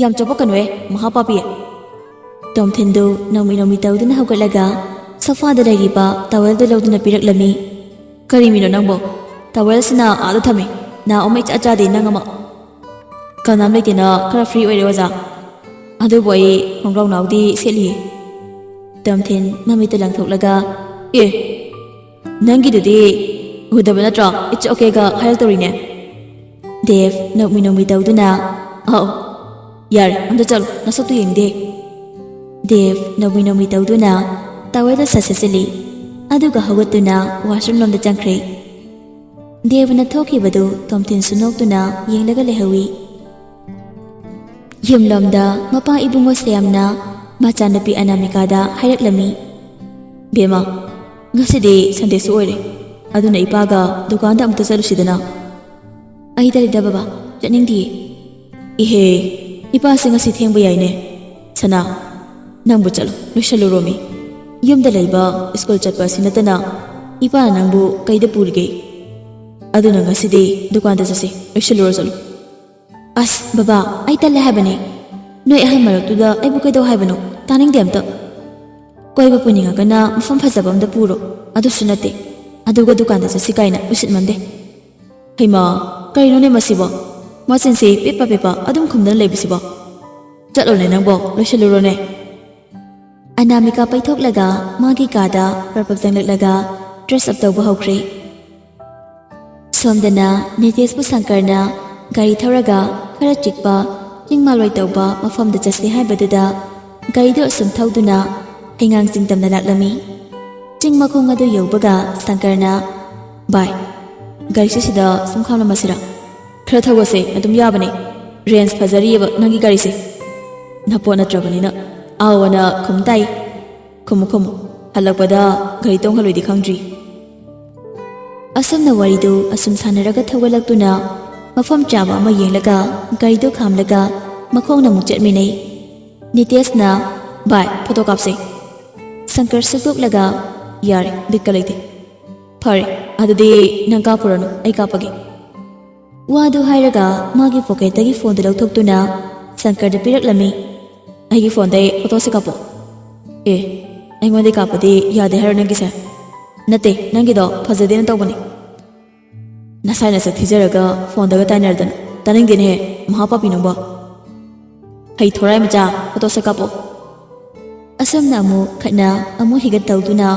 ꯌꯥꯝ ꯆꯄꯛꯀꯅꯨꯍꯦ, ꯃꯍꯥ ꯄꯥꯄꯤ꯫" ꯇꯣꯝꯊꯤꯟꯗꯨ ꯅꯣꯡꯃꯤ ꯅꯣꯡꯃꯤ ꯇꯧꯗꯨꯅ ꯍꯧꯒꯠꯂꯒ ꯁꯣꯐꯥꯗ ꯂꯩꯔꯤꯕ ꯇꯥꯋꯦꯜꯗꯨ ꯂꯧꯗꯨꯅ ꯄꯤꯔꯛꯂꯝꯃꯤ꯫ "ꯀꯔꯤ ꯃꯤꯅꯣ ꯅꯪꯕꯣ? ꯇꯥꯋꯦꯜꯁꯤꯅ ꯑꯥꯗ ꯊꯝꯃꯤ꯫ ꯅꯥ ꯑꯃ ꯏꯆꯥ ꯆꯥꯗꯦ ꯅꯪ ꯑꯃ꯫" "ꯀꯅꯥꯝ ꯂꯩꯇꯦꯅ ꯈꯔ ꯐ꯭ꯔꯤ ꯑꯣꯏꯔꯦ ꯑꯣꯖꯥ꯫ ꯑꯗꯨꯕꯨ ꯑꯩ ꯈꯣꯡꯒ꯭ꯔꯥꯎ ꯅꯥꯎꯗꯤ ꯁꯦꯠꯂꯤꯌꯦ꯫" ꯇꯣꯝꯊꯤꯟ ꯃꯃꯤꯠꯇ ꯂꯪꯊꯣꯛꯂꯒ, "ꯑꯦ, ꯅꯪꯒꯤꯗꯨꯗꯤ ꯎꯗꯕ ꯅꯠꯇ꯭ꯔꯣ? It's okay ꯒ ꯍꯥꯏꯔꯛꯇꯧꯔꯤꯅꯦ꯫" ꯗꯦꯕ ꯅꯣꯛꯃꯤ ꯅꯣꯛꯃꯤ ꯇꯧꯗꯨꯅ, "ꯑꯧ, ꯌꯥꯔꯦ, ꯑꯝꯇ ꯆꯠꯂꯣ, ꯅꯁꯛꯇꯨ ꯌꯦꯡꯗꯦ꯫" ꯗꯦꯕ ꯅꯣꯛꯃꯤ ꯅꯣꯛꯃꯤ ꯇꯧꯗꯨꯅ ꯇꯥꯋꯦꯜꯗ ꯁꯠ ꯁꯦꯠꯆꯤꯜꯂꯤ, ꯑꯗꯨꯒ ꯍꯧꯒꯠꯇꯨꯅ ꯋꯥꯁꯔꯨꯝ ꯂꯣꯝꯗ ꯆꯪꯈ꯭ꯔꯦ꯫ ꯗꯦꯕꯅ ꯊꯣꯛꯈꯤꯕꯗꯨ ꯇꯣꯝꯊꯤꯟꯁꯨ ꯅꯣꯛꯇꯨꯅ ꯌꯦꯡꯂꯒ ꯂꯩꯍꯧꯏ꯫ ꯌꯨꯝꯂꯣꯝꯗ ꯃꯄꯥ ꯏꯕꯨꯡꯉꯣ ꯁ꯭ꯌꯥꯝꯅ ꯃꯆꯥꯅꯨꯄꯤ ꯑꯅꯥꯃꯤꯀꯥꯗ ꯍꯥꯏꯔꯛꯂꯝꯃꯤ, "ꯕꯦꯝꯃ, ꯉꯁꯤꯗꯤ ꯁꯟꯗꯦꯁꯨ ꯑꯣꯏꯔꯦ, ꯑꯗꯨꯅ ꯏꯄꯥꯒ ꯗꯨꯀꯥꯟꯗ ꯑꯃꯨꯛꯇ ꯆꯠꯂꯨꯁꯤꯗꯅ꯫" "ꯑꯩ ꯇꯜꯂꯤꯗ ꯕꯕꯥ, ꯆꯠꯅꯤꯡꯗꯤꯌꯦ꯫" "ꯏꯍꯦ, ꯏꯄꯥꯁꯦ ꯉꯁꯤ ꯊꯦꯡꯕ ꯌꯥꯏꯅꯦ꯫ ꯁꯅꯥ, ꯅꯪꯕꯨ ꯆꯠꯂꯣ, ꯂꯣꯏꯁꯜꯂꯨꯔꯣꯃꯤ꯫ ꯌꯨꯝꯗ ꯂꯩꯕ, ꯁ꯭ꯀꯨꯜ ꯆꯠꯄ ꯑꯁꯤ ꯅꯠꯇꯅ ꯏꯄꯥꯅ ꯅꯪꯕꯨ ꯀꯩꯗ ꯄꯨꯔꯤꯒꯦ? ꯑꯗꯨꯅ ꯉꯁꯤꯗꯤ ꯗꯨꯀꯥꯟꯗ ꯆꯠꯁꯤ, ꯂꯣꯏꯁꯜꯂꯨꯔꯣ ꯆꯠꯂꯣ꯫" "ꯑꯁ ꯕꯕꯥ, ꯑꯩ ꯇꯜꯂꯦ ꯍꯥꯏꯕꯅꯦ꯫ ꯅꯣꯏ ꯑꯍꯜ ꯃꯔꯛꯇꯨꯗ ꯑꯩꯕꯨ ꯀꯩꯗꯧ ꯍꯥꯏꯕꯅꯣ? ꯇꯥꯅꯤꯡꯗꯦ ꯑꯝꯇ꯫" ꯀꯣꯏꯕ ꯄꯨꯅꯤꯡꯉꯒꯅ ꯃꯐꯝ ꯐꯖꯕ ꯑꯝꯗ ꯄꯨꯔꯣ꯫ ꯑꯗꯨꯁꯨ ꯅꯠꯇꯦ, ꯑꯗꯨꯒ ꯗꯨꯀꯥꯟꯗ ꯆꯠꯁꯤ ꯀꯥꯏꯅ ꯎꯁꯤꯠꯃꯟꯗꯦ꯫ ꯍꯩꯃꯥ, ꯀꯔꯤꯅꯣꯅꯦ ꯃꯁꯤꯕꯣ? ꯃꯆꯤꯟꯁꯤ ꯄꯦꯞꯄ ꯄꯦꯞꯄ ꯑꯗꯨꯝ ꯈꯨꯝꯗꯨꯅ ꯂꯩꯕꯁꯤꯕꯣ? ꯆꯠꯂꯣꯅꯦ ꯅꯪꯕꯣ, ꯂꯣꯏꯁꯤꯜꯂꯨꯔꯣꯅꯦ꯫ ꯑꯅꯥꯃꯤꯀꯥ ꯄꯩꯊꯣꯛꯂꯒ ꯃꯥꯒꯤ ꯀꯥꯗ ꯄ꯭ꯔꯞ ꯄ꯭ꯔꯞ ꯆꯪꯂꯛꯂꯒ dress up ꯇꯧꯕ ꯍꯧꯈ꯭ꯔꯦ꯫ ꯁꯣꯝꯗꯅ ꯅꯤꯇꯦꯁꯄꯨ ꯁꯪꯀꯔꯅ ꯒꯥꯔꯤ ꯊꯧꯔꯒ ꯈꯔ ꯆꯤꯛꯄ ꯆꯤꯡ ꯃꯥꯂꯣꯏ ꯇꯧꯕ ꯃꯐꯝꯗ ꯆꯠꯁꯤ ꯍꯥꯏꯕꯗꯨꯗ ꯒꯥꯔꯤꯗꯨ ꯑꯁꯨꯝ ꯊꯧꯗꯨꯅ ꯍꯩꯉꯥꯡ ꯆꯤꯡ ꯇꯝꯅ ꯂꯥꯛꯂꯝꯃꯤ꯫ ꯆꯤꯡ ꯃꯈꯣꯡ ꯑꯗꯨ ꯌꯧꯕꯒ ꯁꯪꯀꯔꯅ, "ꯚꯥꯏ, ꯒꯥꯔꯤꯁꯦ ꯁꯤꯗ ꯁꯨꯝ ꯈꯥꯝꯂꯝꯃꯁꯤꯔꯥ? ꯈꯔ ꯊꯧꯒꯁꯦ, ꯑꯗꯨꯝ ꯌꯥꯕꯅꯦ꯫ Range ꯐꯖꯔꯤꯑꯕ ꯅꯪꯒꯤ ꯒꯥꯔꯤꯁꯦ꯫ ꯅꯄꯣꯠ ꯅꯠꯇ꯭ꯔꯕꯅꯤꯅ ꯑꯥꯎ ꯑꯅ ꯈꯨꯝ ꯇꯥꯏ꯫ ꯈꯨꯝꯃꯨ ꯈꯨꯝꯃꯨ, ꯍꯜꯂꯛꯄꯗ ꯒꯥꯔꯤ ꯇꯣꯡꯍꯜꯂꯣꯏꯗꯤ ꯈꯪꯗ꯭ꯔꯤ꯫" ꯑꯁꯨꯝꯅ ꯋꯥꯔꯤꯗꯨ ꯑꯁꯨꯝ ꯁꯥꯟꯅꯔꯒ ꯊꯧꯒꯠꯂꯛꯇꯨꯅ ꯃꯐꯝ ꯆꯥꯕ ꯑꯃ ꯌꯦꯡꯂꯒ ꯒꯥꯔꯤꯗꯨ ꯈꯥꯝꯂꯒ ꯃꯈꯣꯡꯅ ꯑꯃꯨꯛ ꯆꯠꯃꯤꯟꯅꯩ꯫ ꯅꯤꯇꯦꯁꯅ, "ꯚꯥꯏ, ꯐꯣꯇꯣ ꯀꯥꯞꯁꯦ꯫" ꯁꯪꯀꯔ ꯁꯨꯛꯇꯣꯛꯂꯒ, "ꯌꯥꯔꯦ, ꯕꯤꯠꯀ ꯂꯩꯇꯦ꯫" "ꯐꯔꯦ, ꯑꯗꯨꯗꯤ ꯅꯪ ꯀꯥꯞꯄꯨꯔꯅꯨ, ꯑꯩ ꯀꯥꯞꯄꯒꯦ꯫" ꯋꯥꯗꯨ ꯍꯥꯏꯔꯒ ꯃꯥꯒꯤ ꯄꯣꯀꯦꯠꯇꯒꯤ ꯐꯣꯟꯗꯨ ꯂꯧꯊꯣꯛꯇꯨꯅ ꯁꯪꯀꯔꯗ ꯄꯤꯔꯛꯂꯝꯃꯤ꯫ "ꯑꯩꯒꯤ ꯐꯣꯟꯗꯩ ꯐꯣꯇꯣꯁꯦ ꯀꯥꯞꯄꯣ꯫" "ꯑꯦ, ꯑꯩꯉꯣꯟꯗꯩ ꯀꯥꯞꯄꯗꯤ ꯌꯥꯗꯦ ꯍꯥꯏꯔꯣ ꯅꯪꯒꯤꯁꯦ?" "ꯅꯠꯇꯦ, ꯅꯪꯒꯤꯗꯣ ꯐꯖꯗꯦꯅ ꯇꯧꯕꯅꯤ꯫" "ꯅꯁꯥꯏ ꯅꯁꯛ ꯊꯤꯖꯔꯒ ꯐꯣꯟꯗꯒ ꯇꯥꯏꯅꯔꯗꯅ, ꯇꯥꯅꯤꯡꯗꯦꯅꯦꯍꯦ, ꯃꯍꯥ ꯄꯥꯄꯤ ꯅꯪꯕꯣ꯫ ꯍꯩ ꯊꯣꯔꯥꯏ ꯃꯆꯥ, ꯐꯣꯇꯣꯁꯦ ꯀꯥꯞꯄꯣ꯫" ꯑꯁꯨꯝꯅ ꯑꯃꯨꯛ ꯈꯠꯅ ꯑꯃꯨꯛ ꯍꯤꯒꯠ ꯇꯧꯗꯨꯅ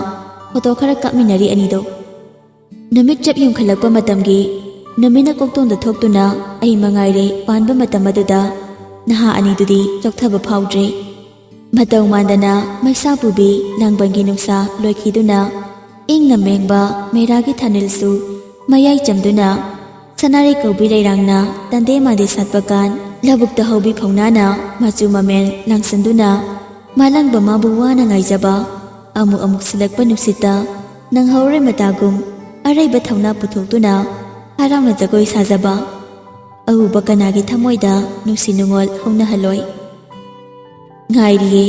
ꯐꯣꯇꯣ ꯈꯔ ꯀꯥꯞꯃꯤꯟꯅꯔꯤ ꯑꯅꯤꯗꯣ꯫ ꯅꯨꯃꯤꯠ ꯆꯞ ꯌꯨꯡꯈꯠꯂꯛꯄ ꯃꯇꯝꯒꯤ ꯅꯨꯃꯤꯠꯅ ꯀꯣꯛꯇꯣꯟꯗ ꯊꯣꯛꯇꯨꯅ ꯑꯩ ꯃꯉꯥꯏꯔꯦ ꯄꯥꯟꯕ ꯃꯇꯝ ꯑꯗꯨꯗ ꯅꯍꯥ ꯑꯅꯤꯗꯨꯗꯤ ꯆꯣꯛꯊꯕ ꯐꯥꯎꯗ꯭ꯔꯦ꯫ ꯃꯇꯧ ꯃꯥꯟꯗꯅ ꯃꯩꯁꯥ ꯄꯨꯕꯤ ꯂꯥꯡꯕꯟꯒꯤ ꯅꯨꯡꯁꯥ ꯂꯣꯏꯈꯤꯗꯨꯅ ꯏꯪꯅ ꯃꯦꯡꯕ ꯃꯦꯔꯥꯒꯤ ꯊꯥꯅꯤꯜꯁꯨ ꯃꯌꯥꯏ ꯆꯝꯗꯨꯅ ꯁꯅꯥꯔꯩ ꯀꯧꯕꯤ ꯂꯩꯔꯥꯡꯅ ꯇꯟꯗꯦ ꯃꯥꯟꯗꯦ ꯁꯥꯠꯄ ꯀꯥꯟ ꯂꯧꯕꯨꯛꯇ ꯍꯧꯕꯤ ꯐꯧꯅꯥꯅ ꯃꯆꯨ ꯃꯃꯦꯟ ꯂꯥꯡꯁꯤꯟꯗꯨꯅ ꯃꯥꯂꯪꯕ ꯃꯥꯕꯨ ꯋꯥꯅ ꯉꯥꯏꯖꯕ ꯑꯃꯨꯛ ꯑꯃꯨꯛ ꯁꯤꯜꯂꯛꯄ ꯅꯨꯡꯁꯤꯠꯇ ꯅꯪꯍꯧꯔꯣꯏ ꯃꯇꯥꯒꯨꯝ ꯑꯔꯩꯕ ꯊꯧꯅꯥ ꯄꯨꯊꯣꯛꯇꯨꯅ ꯍꯔꯥꯎꯅ ꯖꯒꯣꯏ ꯁꯥꯖꯕ꯫ ꯑꯎꯕ ꯀꯅꯥꯒꯤ ꯊꯃꯣꯏꯗ ꯅꯨꯡꯁꯤ ꯅꯨꯡꯉꯣꯜ ꯍꯧꯅꯍꯜꯂꯣꯏ꯫ ꯉꯥꯏꯔꯤꯌꯦ,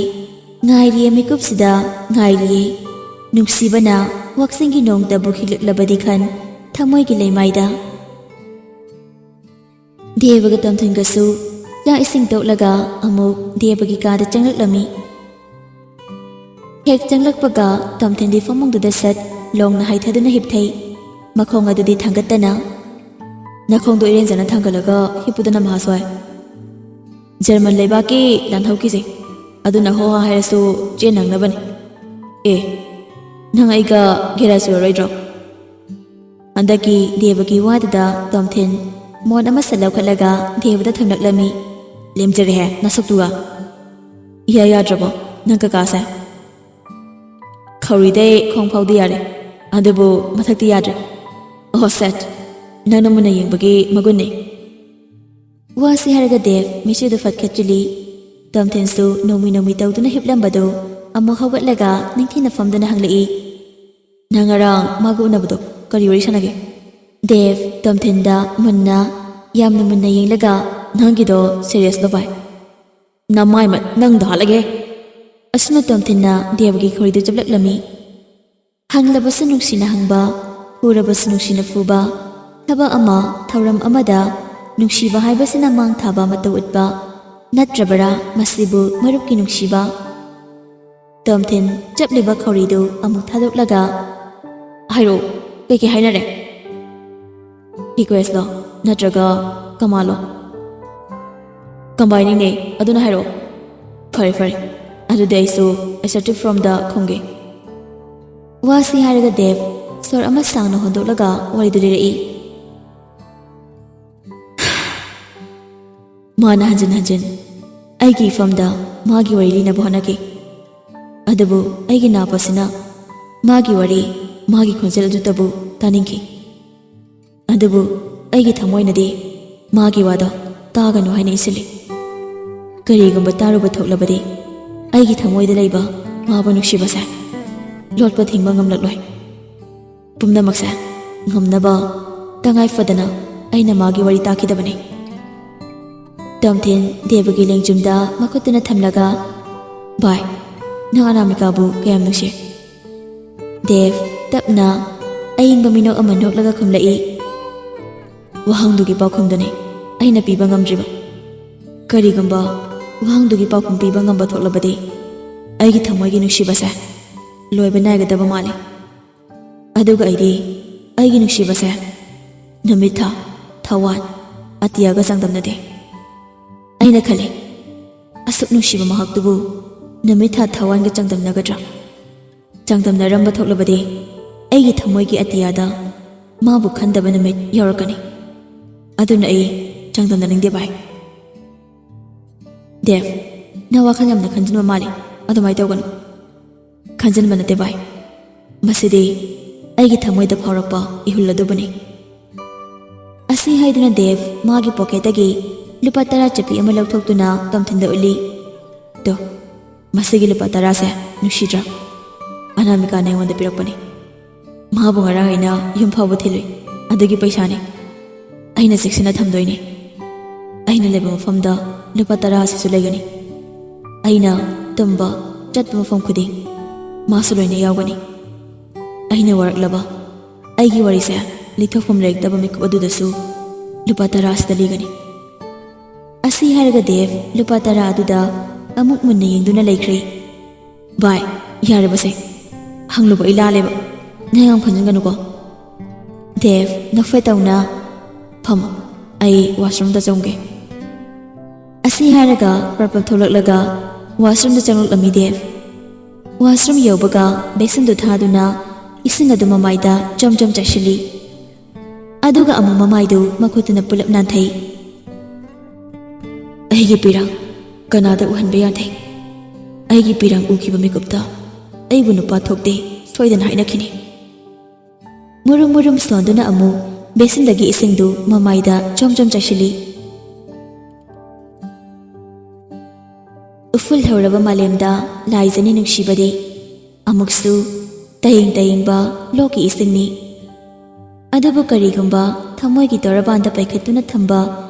ꯉꯥꯏꯔꯤꯌꯦ ꯃꯤꯀꯨꯞꯁꯤꯗ ꯉꯥꯏꯔꯤꯌꯦ꯫ ꯅꯨꯡꯁꯤꯕꯅ ꯋꯥꯛꯆꯤꯡꯒꯤ ꯅꯣꯡꯇꯕꯨ ꯈꯤꯛꯂꯛꯂꯕꯗꯤ ꯈꯟ ꯊꯃꯣꯏꯒꯤ ꯂꯩꯃꯥꯏꯗ꯫ ꯗꯦꯕꯒ ꯇꯝꯊꯨꯟꯒꯁꯨ ꯆꯥꯛ ꯏꯁꯤꯡ ꯇꯣꯛꯂꯒ ꯑꯃꯨꯛ ꯗꯦꯕꯒꯤ ꯀꯥꯗ ꯆꯪꯂꯛꯂꯝꯃꯤ꯫ ꯍꯦꯛ ꯆꯪꯂꯛꯄꯒ ꯇꯣꯝꯊꯤꯟꯗꯤ ꯐꯃꯨꯡꯗꯨꯗ ꯁꯠ ꯂꯣꯡꯅ ꯍꯥꯏꯊꯗꯨꯅ ꯍꯤꯞꯊꯩ꯫ ꯃꯈꯣꯡ ꯑꯗꯨꯗꯤ ꯊꯥꯡꯒꯠꯇꯅ, "ꯅꯈꯣꯡꯗꯣ ꯏꯔꯦꯟꯖꯅ ꯊꯥꯡꯒꯠꯂꯒ ꯍꯤꯞꯄꯨꯗꯅ, ꯃꯍꯥꯁꯣꯏ꯫ ꯖꯔꯃꯟ ꯂꯩꯕꯥꯛꯀꯤ ꯂꯥꯟꯍꯧꯈꯤꯁꯦ, ꯑꯗꯨꯅ ꯍꯣ ꯍꯥ ꯍꯥꯏꯔꯁꯨ ꯆꯦꯟ ꯅꯪꯅꯕꯅꯤ꯫ ꯑꯦ, ꯅꯪ ꯑꯩꯒ ꯒꯦꯔꯥ ꯆꯨꯔꯔꯣꯏꯗ꯭ꯔꯣ?" ꯍꯟꯗꯛꯀꯤ ꯗꯦꯕꯒꯤ ꯋꯥꯗꯨꯗ ꯇꯣꯝꯊꯤꯟ ꯃꯣꯟ ꯑꯃ ꯁꯠ ꯂꯧꯈꯠꯂꯒ ꯗꯦꯕꯗ ꯊꯝꯂꯛꯂꯝꯃꯤ꯫ "ꯂꯦꯝꯖꯔꯦꯍꯦ ꯅꯁꯛꯇꯨꯒ꯫ ꯏꯌꯥ ꯌꯥꯗ꯭ꯔꯕꯣ ꯅꯪ ꯀꯀꯥꯁꯦ?" "ꯈꯧꯔꯤꯗꯩ ꯈꯣꯡ ꯐꯥꯎꯗꯤ ꯌꯥꯔꯦ, ꯑꯗꯨꯕꯨ ꯃꯊꯛꯇꯤ ꯌꯥꯗ꯭ꯔꯦ꯫ ꯑꯣꯍꯣ ꯁꯦꯠ, ꯅꯪꯅ ꯃꯨꯟꯅ ꯌꯦꯡꯕꯒꯤ ꯃꯒꯨꯟꯅꯤ꯫" ꯋꯥꯁꯤ ꯍꯥꯏꯔꯒ ꯗꯦꯕ ꯃꯤꯠꯁꯤꯗꯨ ꯐꯠꯈꯠꯆꯤꯜꯂꯤ꯫ ꯇꯣꯝꯊꯤꯟꯁꯨ ꯅꯣꯡꯃꯤ ꯅꯣꯡꯃꯤ ꯇꯧꯗꯨꯅ ꯍꯤꯞꯂꯝꯕꯗꯨ ꯑꯃꯨꯛ ꯍꯧꯒꯠꯂꯒ ꯅꯤꯡꯊꯤꯅ ꯐꯝꯗꯨꯅ ꯍꯪꯂꯛꯏ, "ꯅꯪ ꯉꯔꯥꯡ ꯃꯥꯒ ꯎꯅꯕꯗꯣ ꯀꯔꯤ ꯋꯥꯔꯤ ꯁꯥꯟꯅꯒꯦ?" ꯗꯦꯕ ꯇꯣꯝꯊꯤꯟꯗ ꯃꯨꯟꯅ, ꯌꯥꯝꯅ ꯃꯨꯟꯅ ꯌꯦꯡꯂꯒ, "ꯅꯪꯒꯤꯗꯣ ꯁꯦꯔꯤꯌꯁꯂꯣ ꯚꯥꯏ?" "ꯅꯃꯥꯏꯃꯠ ꯅꯪꯗꯣ ꯍꯥꯠꯂꯒꯦ!" ꯑꯁꯨꯝꯅ ꯇꯣꯝꯊꯤꯟꯅ ꯗꯦꯕꯒꯤ ꯈꯧꯔꯤꯗꯨ ꯆꯞꯂꯛꯂꯝꯃꯤ꯫ ꯍꯪꯂꯕꯁꯨ ꯅꯨꯡꯁꯤꯅ ꯍꯪꯕ, ꯐꯨꯔꯕꯁꯨ ꯅꯨꯡꯁꯤꯅ ꯐꯨꯕ, ꯊꯕꯛ ꯑꯃ, ꯊꯧꯔꯝ ꯑꯃꯗ ꯅꯨꯡꯁꯤꯕ ꯍꯥꯏꯕꯁꯤꯅ ꯃꯥꯡ ꯊꯥꯕ ꯃꯇꯧ ꯎꯠꯄ ꯅꯠꯇ꯭ꯔꯕꯔꯥ ꯃꯁꯤꯕꯨ ꯃꯔꯨꯞꯀꯤ ꯅꯨꯡꯁꯤꯕ? ꯇꯣꯝꯊꯤꯟ ꯆꯞꯂꯤꯕ ꯈꯧꯔꯤꯗꯨ ꯑꯃꯨꯛ ꯊꯥꯗꯣꯛꯂꯒ, "ꯍꯥꯏꯔꯛꯑꯣ, ꯀꯩꯀꯩ ꯍꯥꯏꯅꯔꯦ?" "ꯔꯤꯀ꯭ꯋꯦꯁꯂꯣ ꯅꯠꯇ꯭ꯔꯒ ꯀꯃꯥꯟꯂꯣ?" "ꯀꯝꯕꯥꯏꯅꯤꯡꯅꯦ, ꯑꯗꯨꯅ ꯍꯥꯏꯔꯛꯑꯣ꯫" "ꯐꯔꯦ ꯐꯔꯦ, ꯑꯗꯨꯗꯤ ꯑꯩꯁꯨ assertive formꯗ ꯈꯨꯝꯒꯦ꯫" ꯋꯥꯁꯤ ꯍꯥꯏꯔꯒ ꯗꯦꯕ ꯁꯣꯔ ꯑꯃ ꯁꯥꯡꯅ ꯍꯣꯟꯗꯣꯛꯂꯒ ꯋꯥꯔꯤꯗꯨ ꯂꯤꯔꯛꯏ꯫ ꯃꯥꯅ ꯍꯟꯖꯤꯟ ꯍꯟꯖꯤꯟ ꯑꯩꯒꯤ ꯏꯐꯝꯗ ꯃꯥꯒꯤ ꯋꯥꯔꯤ ꯂꯤꯅꯕ ꯍꯣꯠꯅꯈꯤ꯫ ꯑꯗꯨꯕꯨ ꯑꯩꯒꯤ ꯅꯥꯕꯁꯤꯅ ꯃꯥꯒꯤ ꯋꯥꯔꯤ, ꯃꯥꯒꯤ ꯈꯣꯟꯖꯦꯜ ꯑꯗꯨꯇꯕꯨ ꯇꯥꯅꯤꯡꯈꯤ꯫ ꯑꯗꯨꯕꯨ ꯑꯩꯒꯤ ꯊꯃꯣꯏꯅꯗꯤ ꯃꯥꯒꯤ ꯋꯥꯗꯣ ꯇꯥꯒꯅꯨ ꯍꯥꯏꯅ ꯏꯟꯁꯤꯜꯂꯤ꯫ ꯀꯔꯤꯒꯨꯝꯕ ꯇꯥꯔꯨꯕ ꯊꯣꯛꯂꯕꯗꯤ ꯑꯩꯒꯤ ꯊꯃꯣꯏꯗ ꯂꯩꯕ ꯃꯥꯕꯨ ꯅꯨꯡꯁꯤꯕꯁꯦ ꯂꯣꯠꯄ ꯊꯤꯡꯕ ꯉꯝꯂꯛꯂꯣꯏ꯫ ꯄꯨꯝꯅꯃꯛꯁꯦ ꯉꯝꯅꯕ ꯇꯉꯥꯏ ꯐꯗꯅ ꯑꯩꯅ ꯃꯥꯒꯤ ꯋꯥꯔꯤ ꯇꯥꯈꯤꯗꯕꯅꯤ꯫ ꯇꯣꯝꯊꯤꯟ ꯗꯦꯕꯒꯤ ꯂꯦꯡꯖꯨꯝꯗ ꯃꯈꯨꯠꯇꯨꯅ ꯊꯝꯂꯒ, "ꯚꯥꯏ, ꯅꯪ ꯑꯅꯥꯃꯤꯀꯥꯕꯨ ꯀꯌꯥꯝ ꯅꯨꯡꯁꯤ?" ꯗꯦꯕ ꯇꯞꯅ ꯑꯏꯪꯕ ꯃꯤꯅꯣꯛ ꯑꯃ ꯅꯣꯛꯂꯒ ꯈꯨꯝꯂꯛꯏ꯫ "ꯋꯥꯍꯪꯗꯨꯒꯤ ꯄꯥꯎꯈꯨꯝꯗꯨꯅꯤ ꯑꯩꯅ ꯄꯤꯕ ꯉꯝꯗ꯭ꯔꯤꯕ꯫ ꯀꯔꯤꯒꯨꯝꯕ ꯋꯥꯍꯪꯗꯨꯒꯤ ꯄꯥꯎꯈꯨꯝ ꯄꯤꯕ ꯉꯝꯕ ꯊꯣꯛꯂꯕꯗꯤ ꯑꯩꯒꯤ ꯊꯃꯣꯏꯒꯤ ꯅꯨꯡꯁꯤꯕꯁꯦ ꯂꯣꯏꯕ ꯅꯥꯏꯒꯗꯕ ꯃꯥꯜꯂꯤ꯫ ꯑꯗꯨꯒ ꯑꯩꯗꯤ ꯑꯩꯒꯤ ꯅꯨꯡꯁꯤꯕꯁꯦ ꯅꯨꯃꯤꯠ ꯊꯥ, ꯊꯋꯥꯟ, ꯑꯇꯤꯌꯥꯒ ꯆꯥꯡꯗꯝꯅꯗꯦ꯫ ꯑꯩꯅ ꯈꯜꯂꯤ, ꯑꯁꯨꯛ ꯅꯨꯡꯁꯤꯕ ꯃꯍꯥꯛꯇꯨꯕꯨ ꯅꯨꯃꯤꯠ ꯊꯥ ꯊꯋꯥꯟꯒ ꯆꯥꯡꯗꯝꯅꯒꯗ꯭ꯔꯥ? ꯆꯥꯡꯗꯝꯅꯔꯝꯕ ꯊꯣꯛꯂꯕꯗꯤ ꯑꯩꯒꯤ ꯊꯃꯣꯏꯒꯤ ꯑꯇꯤꯌꯥꯗ ꯃꯥꯕꯨ ꯈꯟꯗꯕ ꯅꯨꯃꯤꯠ ꯌꯧꯔꯛꯀꯅꯤ꯫ ꯑꯗꯨꯅ ꯑꯩ ꯆꯥꯡꯗꯝꯅꯅꯤꯡꯗꯦ ꯚꯥꯏ꯫ ꯗꯦꯕ, ꯅꯪ ꯋꯥꯈꯜ ꯌꯥꯝꯅ ꯈꯟꯖꯤꯟꯕ ꯃꯥꯜꯂꯤ꯫ ꯑꯗꯨꯃꯥꯏꯅ ꯇꯧꯒꯅꯨ꯫ ꯈꯟꯖꯤꯟꯕ ꯅꯠꯇꯦ ꯚꯥꯏ꯫ ꯃꯁꯤꯗꯤ ꯑꯩꯒꯤ ꯊꯃꯣꯏꯗ ꯐꯥꯎꯔꯛꯄ ꯏꯍꯨꯜ ꯑꯗꯨꯕꯨꯅꯤ꯫ ꯑꯁꯤ ꯍꯥꯏꯗꯨꯅ ꯗꯦꯕ ꯃꯥꯒꯤ ꯄꯣꯀꯦꯠꯇꯒꯤ ꯂꯨꯄꯥ ꯇꯔꯥ ꯆꯠꯄꯤ ꯑꯃ ꯂꯧꯊꯣꯛꯇꯨꯅ ꯇꯣꯝꯊꯤꯟꯗ ꯎꯠꯂꯤ꯫ "ꯇꯣ, ꯃꯁꯤꯒꯤ ꯂꯨꯄꯥ ꯇꯔꯥꯁꯦ ꯅꯨꯡꯁꯤꯗ꯭ꯔꯥ? ꯑꯅꯥꯃꯤꯀꯥꯅ ꯑꯩꯉꯣꯟꯗ ꯄꯤꯔꯛꯄꯅꯤ꯫ ꯃꯥꯕꯨ ꯉꯔꯥꯡ ꯑꯩꯅ ꯌꯨꯝ ꯐꯥꯎꯕ ꯊꯤꯜꯂꯨꯏ꯫ ꯑꯗꯨꯒꯤ ꯄꯩꯁꯥꯅꯤ꯫ ꯑꯩꯅ ꯆꯦꯛꯁꯤꯟꯅ ꯊꯝꯗꯣꯏꯅꯤ꯫ ꯑꯩꯅ ꯂꯩꯕ ꯃꯐꯝꯗ ꯂꯨꯄꯥ ꯇꯔꯥ ꯑꯁꯤꯁꯨ ꯂꯩꯒꯅꯤ꯫ ꯑꯩꯅ ꯇꯨꯝꯕ, ꯆꯠꯄ ꯃꯐꯝ ꯈꯨꯗꯤꯡ ꯃꯥꯁꯨ ꯂꯣꯏꯅ ꯌꯥꯎꯒꯅꯤ꯫ ꯑꯩꯅ ꯋꯥꯔꯛꯂꯕ ꯑꯩꯒꯤ ꯋꯥꯔꯤꯁꯦ ꯂꯤꯊꯣꯛꯐꯝ ꯂꯩꯔꯛꯇꯕ ꯃꯤꯀꯨꯞ ꯑꯗꯨꯗꯁꯨ ꯂꯨꯄꯥ ꯇꯔꯥ ꯑꯁꯤꯗ ꯂꯤꯒꯅꯤ꯫" ꯑꯁꯤ ꯍꯥꯏꯔꯒ ꯗꯦꯕ ꯂꯨꯄꯥ ꯇꯔꯥ ꯑꯗꯨꯗ ꯑꯃꯨꯛ ꯃꯨꯟꯅ ꯌꯦꯡꯗꯨꯅ ꯂꯩꯈ꯭ꯔꯦ꯫ "ꯚꯥꯏ, ꯌꯥꯔꯦꯕꯁꯦ꯫ ꯍꯪꯂꯨꯕ ꯑꯩ ꯂꯥꯜꯂꯦꯕ꯫ ꯅꯪ ꯌꯥꯝ ꯈꯟꯖꯤꯟꯒꯅꯨꯀꯣ꯫" "ꯗꯦꯕ, ꯅꯐꯦꯠ ꯇꯧꯅ ꯐꯝꯃꯣ꯫ ꯑꯩ ꯋꯥꯁꯔꯨꯝꯗ ꯆꯪꯒꯦ꯫" ꯑꯁꯤ ꯍꯥꯏꯔꯒ ꯄ꯭ꯔꯄꯜ ꯊꯣꯛꯂꯛꯂꯒ ꯋꯥꯁꯔꯨꯝꯗ ꯆꯪꯂꯛꯂꯝꯃꯤ ꯗꯦꯕ꯫ ꯋꯥꯁꯔꯨꯝ ꯌꯧꯕꯒ ꯕꯦꯁꯤꯟꯗꯨ ꯊꯥꯗꯨꯅ ꯏꯁꯤꯡ ꯑꯗꯨ ꯃꯃꯥꯏꯗ ꯖꯣꯝ ꯖꯣꯝ ꯆꯥꯏꯁꯤꯜꯂꯤ꯫ ꯑꯗꯨꯒ ꯑꯃꯨꯛ ꯃꯃꯥꯏꯗꯨ ꯃꯈꯨꯠꯇꯨꯅ ꯄꯨꯂꯞ ꯅꯥꯟꯊꯩ꯫ "ꯑꯩꯒꯤ ꯄꯤꯔꯥꯡ ꯀꯅꯥꯗ ꯎꯍꯟꯕ ꯌꯥꯗꯦ꯫ ꯑꯩꯒꯤ ꯄꯤꯔꯥꯡ ꯎꯈꯤꯕ ꯃꯤꯀꯨꯞꯇ ꯑꯩꯕꯨ ꯅꯨꯄꯥ ꯊꯣꯛꯇꯦ ꯁꯣꯏꯗꯅ ꯍꯥꯏꯅꯈꯤꯅꯤ꯫" ꯃꯨꯔꯨꯝ ꯃꯨꯔꯨꯝ ꯁꯣꯟꯗꯨꯅ ꯑꯃꯨꯛ ꯕꯦꯁꯤꯟꯗꯒꯤ ꯏꯁꯤꯡꯗꯨ ꯃꯃꯥꯏꯗ ꯖꯣꯝ ꯖꯣꯝ ꯆꯥꯏꯁꯤꯜꯂꯤ꯫ ꯎꯐꯨꯜ ꯍꯧꯔꯕ ꯃꯥꯂꯦꯝꯗ ꯂꯥꯏꯖꯅꯤ ꯅꯨꯡꯁꯤꯕꯗꯤ ꯑꯃꯨꯛꯁꯨ ꯇꯌꯦꯡ ꯇꯌꯦꯡꯕ ꯂꯣꯛꯀꯤ ꯏꯁꯤꯡꯅꯤ꯫ ꯑꯗꯨꯕꯨ ꯀꯔꯤꯒꯨꯝꯕ ꯊꯃꯣꯏꯒꯤ ꯇꯣꯔꯕꯥꯟꯗ ꯄꯩꯈꯠꯇꯨꯅ ꯊꯝꯕ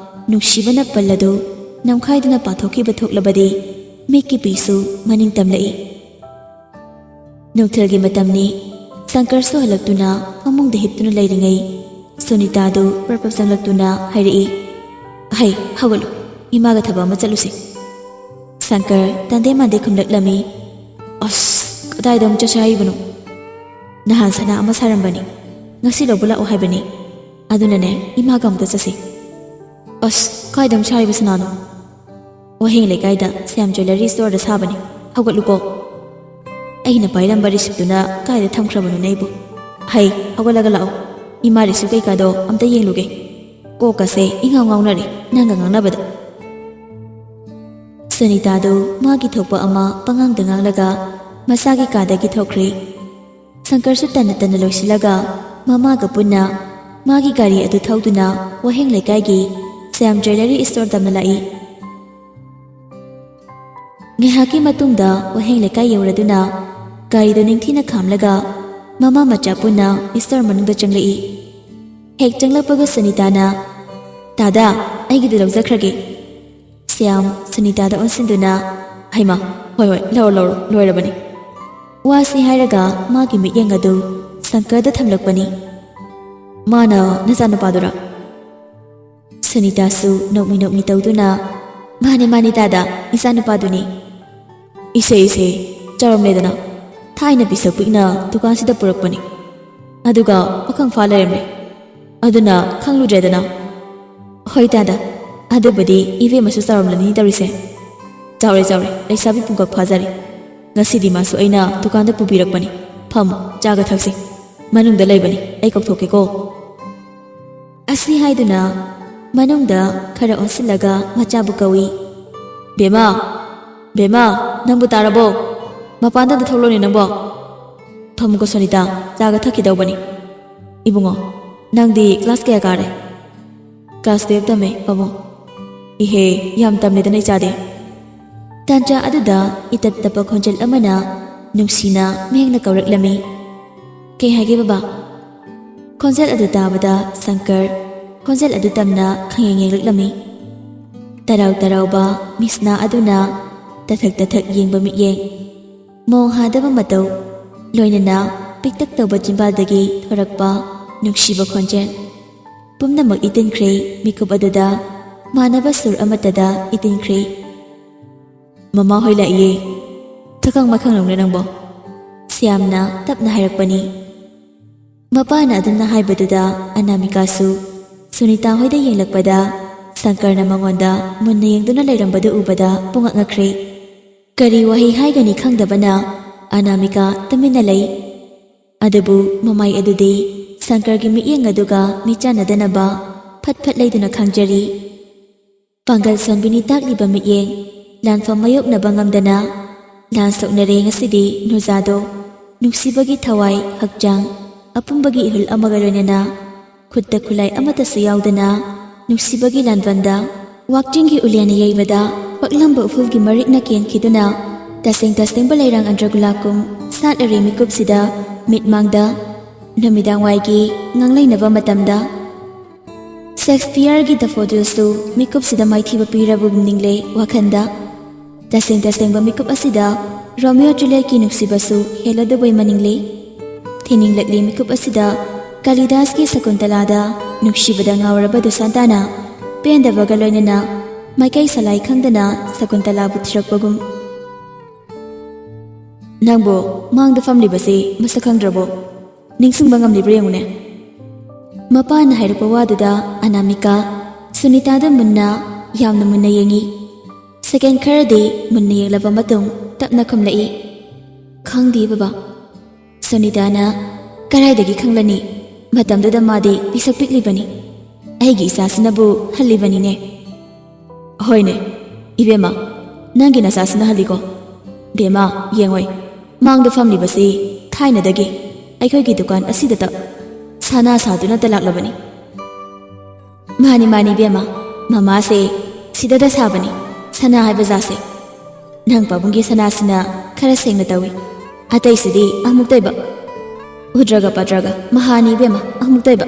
ꯅꯨꯡꯁꯤꯕꯅ ꯄꯜ ꯑꯗꯨ ꯅꯝꯈꯥꯏꯗꯨꯅ ꯄꯥꯊꯣꯛꯈꯤꯕ ꯊꯣꯛꯂꯕꯗꯤ ꯃꯤꯠꯀꯤ ꯄꯤꯁꯨ ꯃꯅꯤꯡ ꯇꯝꯂꯛꯏ꯫ ꯅꯨꯡꯊꯤꯜꯒꯤ ꯃꯇꯝꯅꯤ꯫ ꯁꯪꯀꯔꯁꯨ ꯍꯜꯂꯛꯇꯨꯅ ꯐꯃꯨꯡꯗ ꯍꯤꯞꯇꯨꯅ ꯂꯩꯔꯤꯉꯩ ꯁꯨꯅꯤꯇꯥꯗꯨ ꯄ꯭ꯔꯞ ꯄ꯭ꯔꯞ ꯆꯪꯂꯛꯇꯨꯅ ꯍꯥꯏꯔꯛꯏ, "ꯑꯍꯩ, ꯍꯧꯒꯠꯂꯨ, ꯏꯃꯥꯒ ꯊꯕꯛ ꯑꯃ ꯆꯠꯂꯨꯁꯤ꯫" ꯁꯪꯀꯔ ꯇꯟꯗꯦ ꯃꯥꯟꯗꯦ ꯈꯨꯝꯂꯛꯂꯝꯃꯤ꯫ ꯑꯁ, ꯀꯗꯥꯏꯗ ꯑꯃꯨꯛ ꯆꯠꯁꯦ ꯍꯥꯏꯔꯤꯕꯅꯣ? ꯅꯍꯥꯟ ꯁꯅꯥ ꯑꯃ ꯁꯥꯔꯝꯕꯅꯤ, ꯉꯁꯤ ꯂꯧꯕ ꯂꯥꯛꯑꯣ ꯍꯥꯏꯕꯅꯤ꯫ ꯑꯗꯨꯅꯅꯦ, ꯏꯃꯥꯒ ꯑꯃꯨꯛꯇ ꯆꯠꯁꯤ꯫ ꯑꯁ, ꯀꯥꯏꯗ ꯑꯃꯨꯛ ꯁꯥꯔꯤꯕ ꯁꯅꯥꯅꯣ? ꯋꯥꯍꯦꯡ ꯂꯩꯀꯥꯏꯗ ꯁ꯭ꯌꯥꯝ ꯖ꯭ꯋꯦꯂꯔꯤ ꯁ꯭ꯇꯣꯔꯗ ꯁꯥꯕꯅꯤ꯫ ꯍꯧꯒꯠꯂꯨꯀꯣ꯫ ꯑꯩꯅ ꯄꯥꯏꯔꯝꯕ ꯔꯤꯁꯤꯞꯇꯨꯅ ꯀꯥꯏꯗ ꯊꯝꯈ꯭ꯔꯕꯅꯣꯅꯦ ꯑꯩꯕꯨ? ꯍꯩ, ꯍꯧꯒꯠꯂꯒ ꯂꯥꯛꯑꯣ꯫ ꯏꯃꯥ ꯔꯤꯁꯤꯞ ꯀꯩꯀꯥꯗꯣ ꯑꯝꯇ ꯌꯦꯡꯂꯨꯒꯦ꯫ ꯀꯣꯛꯀꯁꯦ ꯏꯉꯥꯎ ꯉꯥꯎꯅꯔꯦ ꯅꯪꯒ ꯉꯥꯡꯅꯕꯗ꯫ ꯁꯨꯅꯤꯇꯥꯗꯨ ꯃꯥꯒꯤ ꯊꯣꯛꯄ ꯑꯃ ꯄꯉꯥꯡꯗ ꯉꯥꯡꯂꯒ ꯃꯁꯥꯒꯤ ꯀꯥꯗꯒꯤ ꯊꯣꯛꯈ꯭ꯔꯦ꯫ ꯁꯪꯀꯔꯁꯨ ꯇꯟꯅ ꯇꯟꯅ ꯂꯣꯏꯁꯤꯜꯂꯒ ꯃꯃꯥꯒ ꯄꯨꯟꯅ ꯃꯥꯒꯤ ꯒꯥꯔꯤ ꯑꯗꯨ ꯊꯧꯗꯨꯅ ꯋꯥꯍꯦꯡ ꯂꯩꯀꯥꯏꯒꯤ ꯁ꯭ꯌꯥꯝ ꯖ꯭ꯋꯦꯂꯔꯤ ꯁ꯭ꯇꯣꯔ ꯇꯝꯅ ꯂꯥꯛꯏ꯫ ꯉꯥꯏꯍꯥꯛꯀꯤ ꯃꯇꯨꯡꯗ ꯋꯥꯍꯦꯡ ꯂꯩꯀꯥꯏ ꯌꯧꯔꯗꯨꯅ ꯒꯥꯔꯤꯗꯨ ꯅꯤꯡꯊꯤꯅ ꯈꯥꯝꯂꯒ ꯃꯃꯥ ꯃꯆꯥ ꯄꯨꯟꯅ ꯁ꯭ꯇꯣꯔ ꯃꯅꯨꯡꯗ ꯆꯪꯂꯛꯏ꯫ ꯍꯦꯛ ꯆꯪꯂꯛꯄꯒ ꯁꯨꯅꯤꯇꯥꯅ, "ꯇꯥꯗꯥ, ꯑꯩꯒꯤꯗꯨ ꯂꯧꯖꯈ꯭ꯔꯒꯦ"꯫ ꯁ꯭ꯌꯥꯝ ꯁꯨꯅꯤꯇꯥꯗ ꯑꯣꯟꯁꯤꯟꯗꯨꯅ, "ꯍꯩꯃꯥ, ꯍꯣꯏ ꯍꯣꯏ, ꯂꯧꯔꯣ ꯂꯧꯔꯣ, ꯂꯣꯏꯔꯕꯅꯤ"꯫ ꯋꯥꯁꯤ ꯍꯥꯏꯔꯒ ꯃꯥꯒꯤ ꯃꯤꯠꯌꯦꯡ ꯑꯗꯨ ꯁꯪꯀꯔꯗ ꯊꯝꯂꯛꯄꯅꯤ꯫ "ꯃꯥꯅ ꯅꯆꯥꯅꯨꯄꯥꯗꯨꯔꯥ?" ꯁꯨꯅꯤꯇꯥꯁꯨ ꯅꯣꯛꯃꯤ ꯅꯣꯛꯃꯤ ꯇꯧꯗꯨꯅ, "ꯃꯥꯅꯦ ꯃꯥꯅꯦ ꯇꯥꯗꯥ, ꯏꯆꯥꯅꯨꯄꯥꯗꯨꯅꯤ"꯫ "ꯏꯁꯦ ꯏꯁꯦ, ꯆꯥꯎꯔꯝꯂꯦꯗꯅ꯫ ꯊꯥꯏꯅ ꯄꯤꯁꯛ ꯄꯤꯛꯅ ꯗꯨꯀꯥꯟꯁꯤꯗ ꯄꯨꯔꯛꯄꯅꯤ꯫ ꯑꯗꯨꯒ ꯄꯥꯈꯪ ꯐꯥ ꯂꯩꯔꯝꯂꯦ꯫ ꯑꯗꯨꯅ ꯈꯪꯂꯨꯗ꯭ꯔꯦꯗꯅ"꯫ "ꯍꯣꯏ ꯇꯥꯗꯥ, ꯑꯗꯨꯕꯨꯗꯤ ꯏꯕꯦꯝꯃꯁꯨ ꯆꯥꯎꯔꯝꯂꯅꯤ ꯇꯧꯔꯤꯁꯦ"꯫ "ꯆꯥꯎꯔꯦ ꯆꯥꯎꯔꯦ, ꯂꯩꯁꯥꯕꯤ ꯄꯨꯡꯀꯛ ꯐꯥꯖꯔꯦ꯫ ꯉꯁꯤꯗꯤ ꯃꯥꯁꯨ ꯑꯩꯅ ꯗꯨꯀꯥꯟꯗ ꯄꯨꯕꯤꯔꯛꯄꯅꯤ꯫ ꯐꯝꯃꯨ, ꯆꯥꯒ ꯊꯛꯁꯤ꯫ ꯃꯅꯨꯡꯗ ꯂꯩꯕꯅꯤ, ꯑꯩ ꯀꯧꯊꯣꯛꯀꯦꯀꯣ"꯫ ꯑꯁꯤ ꯍꯥꯏꯗꯨꯅ ꯃꯅꯨꯡꯗ ꯈꯔ ꯑꯣꯟꯁꯤꯜꯂꯒ ꯃꯆꯥꯕꯨ ꯀꯧꯏ꯫ "ꯕꯦꯃꯥ, ꯕꯦꯃꯥ, ꯅꯪꯕꯨ ꯇꯥꯔꯕꯣ? ꯃꯄꯥꯟꯗ ꯑꯝꯇ ꯊꯣꯛꯂꯛꯑꯣꯅꯦ ꯅꯪꯕꯣ꯫ ꯐꯝꯃꯨꯀꯣ ꯁꯣꯅꯤꯇꯥ, ꯆꯥꯒ ꯊꯛꯈꯤꯗꯧꯕꯅꯤ꯫ ꯏꯕꯨꯡꯉꯣ, ꯅꯪꯗꯤ ꯀ꯭ꯂꯥꯁ ꯀꯌꯥ ꯀꯥꯔꯦ?" "ꯀ꯭ꯂꯥꯁ ꯇꯨꯌꯦꯜꯞ ꯇꯝꯃꯦ ꯄꯥꯕꯨꯡ"꯫ "ꯏꯍꯦ, ꯌꯥꯝ ꯇꯝꯂꯦꯗꯅ ꯏꯆꯥꯗꯤ"꯫ ꯇꯥꯟꯖꯥ ꯑꯗꯨꯗ ꯏꯇꯞ ꯇꯞꯄ ꯈꯣꯟꯖꯦꯜ ꯑꯃꯅ ꯅꯨꯡꯁꯤꯅ ꯃꯌꯦꯛꯅ ꯀꯧꯔꯛꯂꯝꯃꯤ꯫ "ꯀꯩ ꯍꯥꯏꯒꯦ ꯕꯕꯥ?" ꯈꯣꯟꯖꯦꯜ ꯑꯗꯨ ꯇꯥꯕꯗ ꯁꯪꯀꯔ ꯈꯣꯟꯖꯦꯜ ꯑꯗꯨ ꯇꯝꯅ ꯈꯪꯌꯦꯡ ꯌꯦꯡꯂꯛꯂꯝꯃꯤ꯫ ꯇꯔꯥꯎ ꯇꯔꯥꯎꯕ ꯃꯤꯠꯁꯅꯥ ꯑꯗꯨꯅ ꯇꯊꯛ ꯇꯊꯛ ꯌꯦꯡꯕ ꯃꯤꯠꯌꯦꯡ, ꯃꯣꯡ ꯍꯥꯗꯕ ꯃꯇꯧ, ꯂꯣꯏꯅꯅ ꯄꯤꯛꯇꯛ ꯇꯧꯕ ꯆꯤꯝꯕꯥꯜꯗꯒꯤ ꯊꯣꯔꯛꯄ ꯅꯨꯡꯁꯤꯕ ꯈꯣꯟꯖꯦꯜ, ꯄꯨꯝꯅꯃꯛ ꯏꯇꯤꯟꯈ꯭ꯔꯦ ꯃꯤꯀꯨꯞ ꯑꯗꯨꯗ, ꯃꯥꯟꯅꯕ ꯁꯨꯔ ꯑꯃꯠꯇꯗ ꯏꯇꯤꯟꯈ꯭ꯔꯦ꯫ "ꯃꯃꯥ ꯍꯣꯏ ꯂꯥꯛꯏꯌꯦ"꯫ ꯑꯈꯪ ꯃꯈꯪ ꯂꯧꯅ ꯅꯪꯕꯣ?" ꯁ꯭ꯌꯥꯝꯅ ꯇꯞꯅ ꯍꯥꯏꯔꯛꯄꯅꯤ꯫ ꯃꯄꯥꯅ ꯑꯗꯨꯝꯅ ꯍꯥꯏꯕꯗꯨꯗ ꯑꯅꯥꯃꯤꯀꯥꯁꯨ ꯁꯨꯅꯤꯇꯥ ꯍꯣꯏꯗ ꯌꯦꯡꯂꯛꯄꯗ ꯁꯪꯀꯔꯅ ꯃꯉꯣꯟꯗ ꯃꯨꯟꯅ ꯌꯦꯡꯗꯨꯅ ꯂꯩꯔꯝꯕꯗꯨ ꯎꯕꯗ ꯄꯨꯡꯉꯛ ꯉꯛꯈ꯭ꯔꯦ꯫ ꯀꯔꯤ ꯋꯥꯍꯩ ꯍꯥꯏꯒꯅꯤ ꯈꯪꯗꯕꯅ ꯑꯅꯥꯃꯤꯀꯥ ꯇꯨꯃꯤꯟꯅ ꯂꯩ꯫ ꯑꯗꯨꯕꯨ ꯃꯃꯥꯏ ꯑꯗꯨꯗꯤ ꯁꯪꯀꯔꯒꯤ ꯃꯤꯠꯌꯦꯡ ꯑꯗꯨꯒ ꯃꯤꯆꯥꯟꯅꯗꯅꯕ ꯐꯠ ꯐꯠ ꯂꯩꯗꯨꯅ ꯈꯥꯡꯖꯔꯤ꯫ ꯄꯥꯡꯒꯜ ꯁꯣꯟꯕꯤꯅꯤ ꯇꯥꯛꯂꯤꯕ ꯃꯤꯠꯌꯦꯡ ꯂꯥꯟꯐꯝ ꯃꯥꯌꯣꯛꯅꯕ ꯉꯝꯗꯅ ꯂꯥꯟ ꯁꯣꯛꯅꯔꯦ ꯉꯁꯤꯗꯤ ꯅꯨꯖꯥꯗꯣ꯫ ꯅꯨꯡꯁꯤꯕꯒꯤ ꯊꯋꯥꯏ, ꯍꯛꯆꯥꯡ, ꯑꯄꯨꯝꯕꯒꯤ ꯏꯍꯨꯜ ꯑꯃꯒ ꯂꯣꯏꯅꯅ ꯈꯨꯠꯇ ꯈꯨꯠꯂꯥꯏ ꯑꯃꯠꯇꯁꯨ ꯌꯥꯎꯗꯅ ꯅꯨꯡꯁꯤꯕꯒꯤ ꯂꯥꯟꯕꯟꯗ ꯋꯥꯛꯆꯤꯡꯒꯤ ꯎꯂꯦꯟꯅ ꯌꯩꯕꯗ ꯄꯛꯂꯝꯕ ꯎꯐꯨꯜꯒꯤ ꯃꯔꯤꯛꯅ ꯀꯦꯟꯈꯤꯗꯨꯅ ꯇꯁꯦꯡ ꯇꯁꯦꯡꯕ ꯂꯩꯔꯥꯡ ꯑꯟꯗ꯭ꯔꯒꯨꯂꯥ ꯀꯨꯝ ꯁꯥꯠꯂꯔꯦ ꯃꯤꯀꯨꯞꯁꯤꯗ ꯃꯤꯠꯃꯥꯡꯗ꯫ ꯅꯨꯃꯤꯗꯥꯡ ꯋꯥꯏꯒꯤ ꯉꯥꯡꯂꯩꯅꯕ ꯃꯇꯝꯗ ꯁꯦꯛꯁꯄꯤꯌꯔꯒꯤ ꯗꯐꯣꯗꯤꯜꯁꯨ ꯃꯤꯀꯨꯞꯁꯤꯗ ꯃꯥꯏꯊꯤꯕ ꯄꯤꯔꯕꯒꯨꯝ ꯅꯤꯡꯂꯦ ꯋꯥꯈꯜꯗ꯫ ꯇꯁꯦꯡ ꯇꯁꯦꯡꯕ ꯃꯤꯀꯨꯞ ꯑꯁꯤꯗ ꯔꯣꯃꯤꯑꯣ ꯖꯨꯂꯤꯌꯦꯠꯀꯤ ꯅꯨꯡꯁꯤꯕꯁꯨ ꯍꯦꯜꯂꯗꯕꯣꯏ ꯃꯅꯤꯡꯂꯦ꯫ ꯊꯦꯡꯅꯤꯡꯂꯛꯂꯤ ꯃꯤꯀꯨꯞ ꯑꯁꯤꯗ ꯀꯥꯂꯤꯗꯥꯁꯀꯤ ꯁꯀꯨꯟꯇꯂꯥꯗ ꯅꯨꯡꯁꯤꯕꯗ ꯉꯥꯎꯔꯕ ꯗꯨꯁꯥꯟꯇꯥꯅ ꯄꯦꯟꯗꯕꯒ ꯂꯣꯏꯅꯅ ꯃꯥꯏꯀꯩ ꯁꯂꯥꯏ ꯈꯪꯗꯅ ꯁꯀꯨꯟꯇꯂꯥꯕꯨ ꯊꯤꯔꯛꯄꯒꯨꯝ꯫ "ꯅꯪꯕꯨ ꯃꯥꯡꯗ ꯐꯝꯂꯤꯕꯁꯤ ꯃꯁꯛ ꯈꯪꯗ꯭ꯔꯕꯣ? ꯅꯤꯡꯁꯤꯡꯕ ꯉꯝꯂꯤꯕ꯭ꯔꯥ ꯌꯦꯡꯉꯨꯅꯦ꯫" ꯃꯄꯥꯅ ꯍꯥꯏꯔꯛꯄ ꯋꯥꯗꯨꯗ ꯑꯅꯥꯃꯤꯀꯥ ꯁꯨꯅꯤꯇꯥꯗ ꯃꯨꯟꯅ, ꯌꯥꯝꯅ ꯃꯨꯟꯅ ꯌꯦꯡꯉꯤ꯫ ꯁꯦꯀꯦꯟ ꯈꯔꯗꯤ ꯃꯨꯟꯅ ꯌꯦꯡꯂꯕ ꯃꯇꯨꯡ ꯇꯞꯅ ꯈꯨꯝꯂꯛꯏ, "ꯈꯪꯗꯦ ꯕꯕꯥ꯫" ꯁꯨꯅꯤꯇꯥꯅ, "ꯀꯗꯥꯏꯗꯒꯤ ꯈꯪꯂꯅꯤ? ꯃꯇꯝꯗꯨꯗ ꯃꯥꯗꯤ ꯄꯤꯁꯛ ꯄꯤꯛꯂꯤꯕꯅꯤ꯫ ꯑꯩꯒꯤ ꯏꯆꯥꯁꯤꯅꯕꯨ ꯍꯜꯂꯤꯕꯅꯤꯅꯦ꯫" "ꯍꯣꯏꯅꯦ, ꯏꯕꯦꯝꯃ, ꯅꯪꯒꯤ ꯅꯆꯥꯁꯤꯅ ꯍꯜꯂꯤꯀꯣ꯫ ꯕꯦꯝꯃ, ꯌꯦꯡꯉꯣꯏ, ꯃꯥꯡꯗ ꯐꯝꯂꯤꯕꯁꯤ ꯊꯥꯏꯅꯗꯒꯤ ꯑꯩꯈꯣꯏꯒꯤ ꯗꯨꯀꯥꯟ ꯑꯁꯤꯗꯇ ꯁꯅꯥ ꯁꯥꯗꯨꯅꯇ ꯂꯥꯛꯂꯕꯅꯤ꯫" "ꯃꯥꯅꯤ, ꯃꯥꯅꯤ ꯏꯕꯦꯝꯃ, ꯃꯃꯥꯁꯦ ꯁꯤꯗꯗ ꯁꯥꯕꯅꯤ ꯁꯅꯥ ꯍꯥꯏꯕ ꯖꯥꯠꯁꯦ꯫ ꯅꯪ ꯄꯥꯕꯨꯡꯒꯤ ꯁꯅꯥꯁꯤꯅ ꯈꯔ ꯁꯦꯡꯅ ꯇꯧꯏ, ꯑꯇꯩꯁꯤꯗꯤ ꯑꯃꯨꯛꯇꯣꯏꯕ꯫ ꯎꯗ꯭ꯔꯒ ꯄꯥꯗ꯭ꯔꯒ ꯃꯍꯥꯅꯤ ꯏꯕꯦꯝꯃ, ꯑꯃꯨꯛꯇꯣꯏꯕ꯫"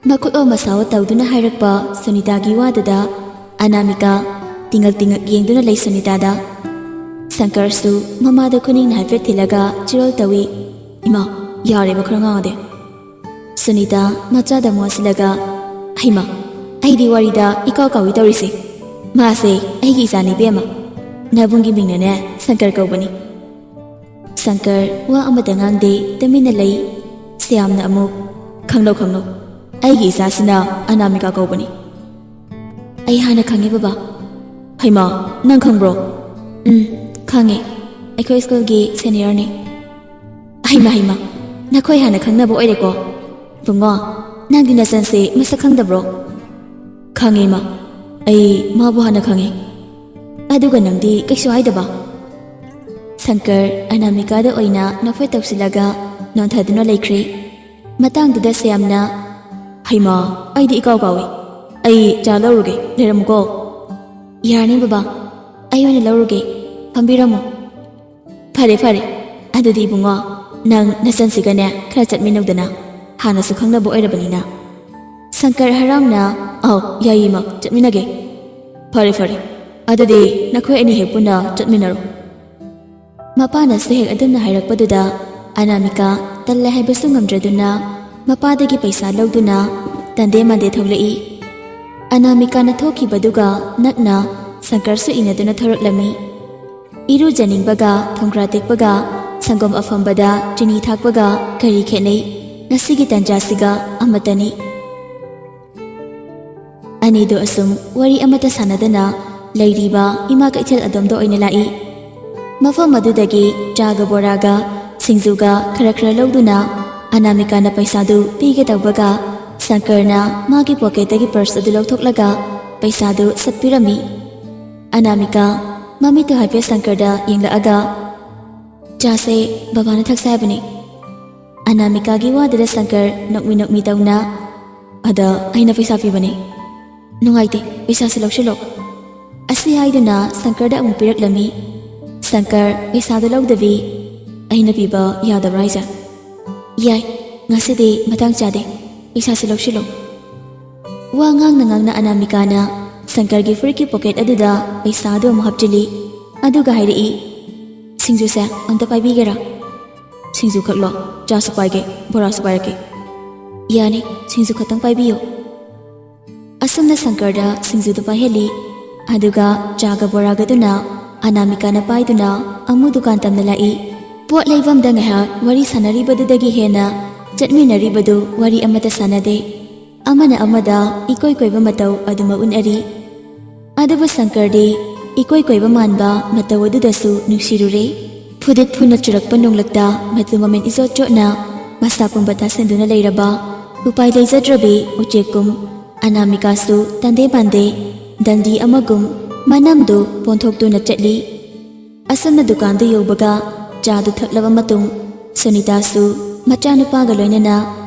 ꯃꯈꯨꯠ ꯑꯣ ꯃꯁꯥ ꯑꯣ ꯇꯧꯗꯨꯅ ꯍꯥꯏꯔꯛꯄ ꯁꯨꯅꯤꯇꯥꯒꯤ ꯋꯥꯗꯨꯗ ꯑꯅꯥꯃꯤꯀꯥ ꯇꯤꯡꯉꯛ ꯇꯤꯡꯉꯛ ꯌꯦꯡꯗꯨꯅ ꯂꯩ ꯁꯨꯅꯤꯇꯥꯗ꯫ ꯁꯪꯀꯔꯁꯨ ꯃꯃꯥꯗ ꯈꯨꯅꯤꯡꯅ ꯍꯥꯏꯐꯦꯠ ꯊꯤꯜꯂꯒ ꯆꯤꯔꯣꯜ ꯇꯧꯏ, "ꯏꯃꯥ, ꯌꯥꯔꯦꯕ, ꯈꯔ ꯉꯥꯡꯉꯗꯦ꯫" ꯁꯨꯅꯤꯇꯥ ꯃꯆꯥꯗ ꯃꯣꯟꯁꯤꯜꯂꯒ, "ꯍꯩꯃꯥ, ꯑꯩꯗꯤ ꯋꯥꯔꯤꯗ ꯏꯀꯥꯎ ꯀꯥꯎꯏ ꯇꯧꯔꯤꯁꯦ꯫ ꯃꯥꯁꯦ ꯑꯩꯒꯤ ꯏꯆꯥꯅꯤ ꯏꯕꯦꯝꯃ꯫ ꯅꯕꯨꯡꯒꯤ ꯃꯤꯡꯅꯅꯦ ꯁꯪꯀꯔ ꯀꯧꯕꯅꯤ꯫ ꯁꯪꯀꯔ ꯋꯥ ꯑꯃꯇ ꯉꯥꯡꯗꯦ, ꯇꯨꯃꯤꯟꯅ ꯂꯩ꯫ ꯁ꯭ꯌꯥꯝꯅ ꯑꯃꯨꯛ, "ꯈꯪꯂꯧ, ꯈꯪꯂꯧ꯫ ꯑꯩꯒꯤ ꯏꯆꯥꯁꯤꯅ ꯑꯅꯥꯃꯤꯀꯥ ꯀꯧꯕꯅꯤ꯫ ꯑꯩ ꯍꯥꯟꯅ ꯈꯪꯉꯦ, ꯕꯕꯥ꯫" "ꯍꯩꯃꯥ, ꯅꯪ ꯈꯪꯕ꯭ꯔꯣ?" "ꯎꯝ, ꯈꯪꯉꯦ꯫ ꯑꯩꯈꯣꯏ ꯁ꯭ꯀꯨꯜꯒꯤ ꯁꯦꯅꯤꯌꯔꯅꯤ꯫" "ꯍꯩꯃꯥ, ꯍꯩꯃꯥ, ꯅꯈꯣꯏ ꯍꯥꯟꯅ ꯈꯪꯅꯕ ꯑꯣꯏꯔꯦꯀꯣ? ꯕꯨꯡꯉꯣ, ꯅꯪꯗꯤ ꯅꯆꯟꯁꯦ ꯃꯁꯛ ꯈꯪꯗꯕ꯭ꯔꯣ?" "ꯈꯪꯉꯦ, ꯏꯃꯥ꯫ ꯑꯩ ꯃꯥꯕꯨ ꯍꯥꯟꯅ ꯈꯪꯉꯦ꯫" "ꯑꯗꯨꯒ ꯅꯪꯗꯤ ꯀꯩꯁꯨ ꯍꯥꯏꯗꯕ?" ꯁꯪꯀꯔ ꯑꯅꯥꯃꯤꯀꯥꯗ ꯑꯣꯏꯅ ꯅꯣꯛꯐꯦꯠ ꯇꯧꯁꯤꯜꯂꯒ ꯅꯣꯟꯊꯗꯨꯅ ꯂꯩꯈ꯭ꯔꯦ꯫ ꯃꯇꯥꯡꯗꯨꯗ ꯁ꯭ꯌꯥꯝꯅ, "ꯍꯩꯃꯥ, ꯑꯩꯗꯤ ꯏꯀꯥꯎ ꯀꯥꯎꯏ꯫ ꯑꯩ ꯆꯥ ꯂꯧꯔꯨꯒꯦ, ꯂꯩꯔꯝꯃꯨꯀꯣ꯫" "ꯌꯥꯔꯅꯤ ꯕꯕꯥ, ꯑꯩ ꯑꯣꯏꯅ ꯂꯧꯔꯨꯒꯦ, ꯐꯝꯕꯤꯔꯝꯃꯣ꯫" "ꯐꯔꯦ, ꯐꯔꯦ꯫ ꯑꯗꯨꯗꯤ ꯏꯕꯨꯡꯉꯣ, ꯅꯪ ꯅꯆꯟꯁꯤꯒꯅꯦ ꯈꯔ ꯆꯠꯃꯤꯟꯅꯧꯗꯅ, ꯍꯥꯟꯅꯁꯨ ꯈꯪꯅꯕ ꯑꯣꯏꯔꯕꯅꯤꯅ꯫" ꯁꯪꯀꯔ ꯍꯔꯥꯎꯅ, "ꯑꯧ, ꯌꯥꯏꯌꯦ ꯏꯃꯥ, ꯆꯠꯃꯤꯟꯅꯒꯦ꯫" "ꯐꯔꯦ, ꯐꯔꯦ꯫ ꯑꯗꯨꯗꯤ ꯅꯈꯣꯏ ꯑꯅꯤ ꯍꯦꯛ ꯄꯨꯟꯅ ꯆꯠꯃꯤꯟꯅꯔꯣ꯫" ꯃꯄꯥꯅꯁꯨ ꯍꯦꯛ ꯑꯗꯨꯝꯅ ꯍꯥꯏꯔꯛꯄꯗꯨꯗ ꯑꯅꯥꯃꯤꯀꯥ ꯇꯜꯂꯦ ꯍꯥꯏꯕꯁꯨ ꯉꯝꯗ꯭ꯔꯗꯨꯅ ꯃꯄꯥꯗꯒꯤ ꯄꯩꯁꯥ ꯂꯧꯗꯨꯅ ꯇꯟꯗꯦ ꯃꯥꯟꯗꯦ ꯊꯣꯛꯂꯛꯏ꯫ ꯑꯅꯥꯃꯤꯀꯥꯅ ꯊꯣꯛꯈꯤꯕꯗꯨꯒ ꯅꯛꯅ ꯁꯪꯀꯔꯁꯨ ꯏꯟꯅꯗꯨꯅ ꯊꯣꯔꯛꯂꯝꯃꯤ꯫ ꯏꯔꯨꯖꯅꯤꯡꯕꯒ ꯊꯣꯡꯒ꯭ꯔꯥ ꯇꯦꯛꯄꯒ ꯁꯪꯒꯣꯝ ꯑꯐꯝꯕꯗ ꯆꯤꯅꯤ ꯊꯥꯛꯄꯒ ꯀꯔꯤ ꯈꯦꯠꯅꯩ? ꯉꯁꯤꯒꯤ ꯇꯟꯖꯥꯁꯤꯒ ꯑꯃꯠꯇꯅꯤ꯫ ꯑꯅꯤꯗꯨ ꯑꯁꯨꯝ ꯋꯥꯔꯤ ꯑꯃꯠꯇ ꯁꯥꯟꯅꯗꯅ ꯂꯩꯔꯤꯕ ꯏꯃꯥ ꯀꯩꯊꯦꯜ ꯑꯗꯣꯝꯗ ꯑꯣꯏꯅ ꯂꯥꯛꯏ꯫ ꯃꯐꯝ ꯑꯗꯨꯗꯒꯤ ꯆꯥꯒ ꯕꯣꯔꯥꯒ ꯁꯤꯡꯖꯨꯒ ꯈꯔ ꯈꯔ ꯂꯧꯗꯨꯅ ꯑꯅꯥꯃꯤꯀꯥꯅ ꯄꯩꯁꯥꯗꯨ ꯄꯤꯒꯦ ꯇꯧꯕꯒ ꯁꯪꯀꯔꯅ ꯃꯥꯒꯤ ꯄꯣꯀꯦꯠꯇꯒꯤ ꯄꯔꯁ ꯑꯗꯨ ꯂꯧꯊꯣꯛꯂꯒ ꯄꯩꯁꯥꯗꯨ ꯁꯠ ꯄꯤꯔꯝꯃꯤ꯫ ꯑꯅꯥꯃꯤꯀꯥ ꯃꯃꯤꯠꯇꯨ ꯍꯥꯏꯐꯦꯠ ꯁꯪꯀꯔꯗ ꯌꯦꯡꯂꯛꯑꯒ, "ꯆꯥꯁꯦ ꯕꯕꯥꯅ ꯊꯛꯁꯦ ꯍꯥꯏꯕꯅꯤ꯫" ꯑꯅꯥꯃꯤꯀꯥꯒꯤ ꯋꯥꯗꯨꯗ ꯁꯪꯀꯔ ꯅꯣꯛꯃꯤ ꯅꯣꯛꯃꯤ ꯇꯧꯅ, "ꯑꯗ ꯑꯩꯅ ꯄꯩꯁꯥ ꯄꯤꯕꯅꯤ꯫ ꯅꯨꯡꯉꯥꯏꯇꯦ, ꯄꯩꯁꯥꯁꯤ ꯂꯧꯁꯤꯜꯂꯣ꯫" ꯑꯁꯤ ꯍꯥꯏꯗꯨꯅ ꯁꯪꯀꯔꯗ ꯑꯃꯨꯛ ꯄꯤꯔꯛꯂꯝꯃꯤ꯫ ꯁꯪꯀꯔ ꯄꯩꯁꯥꯗꯨ ꯂꯧꯗꯕꯤ, "ꯑꯩꯅ ꯄꯤꯕ ꯌꯥꯗꯕ꯭ꯔꯥ ꯍꯥꯏꯁꯦ?" "ꯌꯥꯏ, ꯉꯁꯤꯗꯤ ꯃꯇꯥꯡ ꯆꯥꯗꯦ, ꯄꯩꯁꯥꯁꯤ ꯂꯧꯁꯤꯜꯂꯣ꯫" ꯋꯥ ꯉꯥꯡꯅ ꯉꯥꯡꯅ ꯑꯅꯥꯃꯤꯀꯥꯅ ꯁꯪꯀꯔꯒꯤ ꯐꯨꯔꯤꯠꯀꯤ ꯄꯣꯀꯦꯠ ꯑꯗꯨꯗ ꯄꯩꯁꯥ ꯑꯗꯨ ꯑꯃꯨꯛ ꯍꯥꯞꯆꯤꯜꯂꯤ꯫ ꯑꯗꯨꯒ ꯍꯥꯏꯔꯛꯏ, "ꯁꯤꯡꯖꯨꯁꯦ ꯑꯝꯇ ꯄꯥꯏꯕꯤꯒꯦꯔꯥ?" "ꯁꯤꯡꯖꯨ ꯈꯛꯂꯣ? ꯆꯥꯁꯨ ꯄꯥꯏꯒꯦ, ꯕꯣꯔꯥꯁꯨ ꯄꯥꯏꯔꯛꯀꯦ꯫" "ꯌꯥꯅꯤ, ꯁꯤꯡꯖꯨ ꯈꯛꯇꯪ ꯄꯥꯏꯕꯤꯌꯨ꯫" ꯑꯁꯨꯝꯅ ꯁꯪꯀꯔꯗ ꯁꯤꯡꯖꯨꯗꯨ ꯄꯥꯏꯍꯜꯂꯤ꯫ ꯑꯗꯨꯒ ꯆꯥꯒ ꯕꯣꯔꯥꯒꯗꯨꯅ ꯑꯅꯥꯃꯤꯀꯥꯅ ꯄꯥꯏꯗꯨꯅ ꯑꯃꯨ ꯗꯨꯀꯥꯟ ꯇꯝꯅ ꯂꯥꯛꯏ꯫ ꯄꯣꯠ ꯂꯩꯐꯝꯗ ꯉꯥꯏꯍꯥꯛ ꯋꯥꯔꯤ ꯁꯥꯟꯅꯔꯤꯕꯗꯨꯗꯒꯤ ꯍꯦꯟꯅ ꯆꯠꯃꯤꯟꯅꯔꯤꯕꯗꯨ ꯋꯥꯔꯤ ꯑꯃꯠꯇ ꯁꯥꯟꯅꯗꯦ꯫ ꯑꯃꯅ ꯑꯃꯗ ꯏꯀꯣꯏ ꯀꯣꯏꯕ ꯃꯇꯧ ꯑꯗꯨꯃꯛ ꯎꯠꯅꯔꯤ꯫ ꯑꯗꯨꯕꯨ ꯁꯪꯀꯔꯗꯤ ꯏꯀꯣꯏ ꯀꯣꯏꯕ ꯃꯥꯟꯕ ꯃꯇꯧ ꯑꯗꯨꯗꯁꯨ ꯅꯨꯡꯁꯤꯔꯨꯔꯦ꯫ ꯐꯨꯗꯤꯠ ꯐꯨꯅ ꯆꯨꯔꯛꯄ ꯅꯣꯡꯂꯛꯇ ꯃꯇꯨ ꯃꯃꯦꯟ ꯏꯆꯣꯠ ꯆꯣꯠꯅ ꯃꯁꯥ ꯄꯨꯝꯕ ꯇꯥꯁꯤꯟꯗꯨꯅ ꯂꯩꯔꯕ ꯎꯄꯥꯏ ꯂꯩꯖꯗ꯭ꯔꯕꯤ ꯎꯆꯦꯛꯀꯨꯝ ꯑꯅꯥꯃꯤꯀꯥꯁꯨ ꯇꯟꯗꯦ ꯄꯥꯟꯗꯦ ꯗꯟꯗꯤ ꯑꯃꯒꯨꯝ ꯃꯅꯝꯗꯨ ꯄꯣꯟꯊꯣꯛꯇꯨꯅ ꯆꯠꯂꯤ꯫ ꯑꯁꯨꯝꯅ ꯗꯨꯀꯥꯟꯗꯨ ꯌꯧꯕꯒ ꯆꯥꯗꯨ ꯊꯛꯂꯕ ꯃꯇꯨꯡ ꯁꯨꯅꯤꯇꯥꯁꯨ ꯃꯆꯥꯅꯨꯄꯥꯒ ꯂꯣꯏꯅꯅ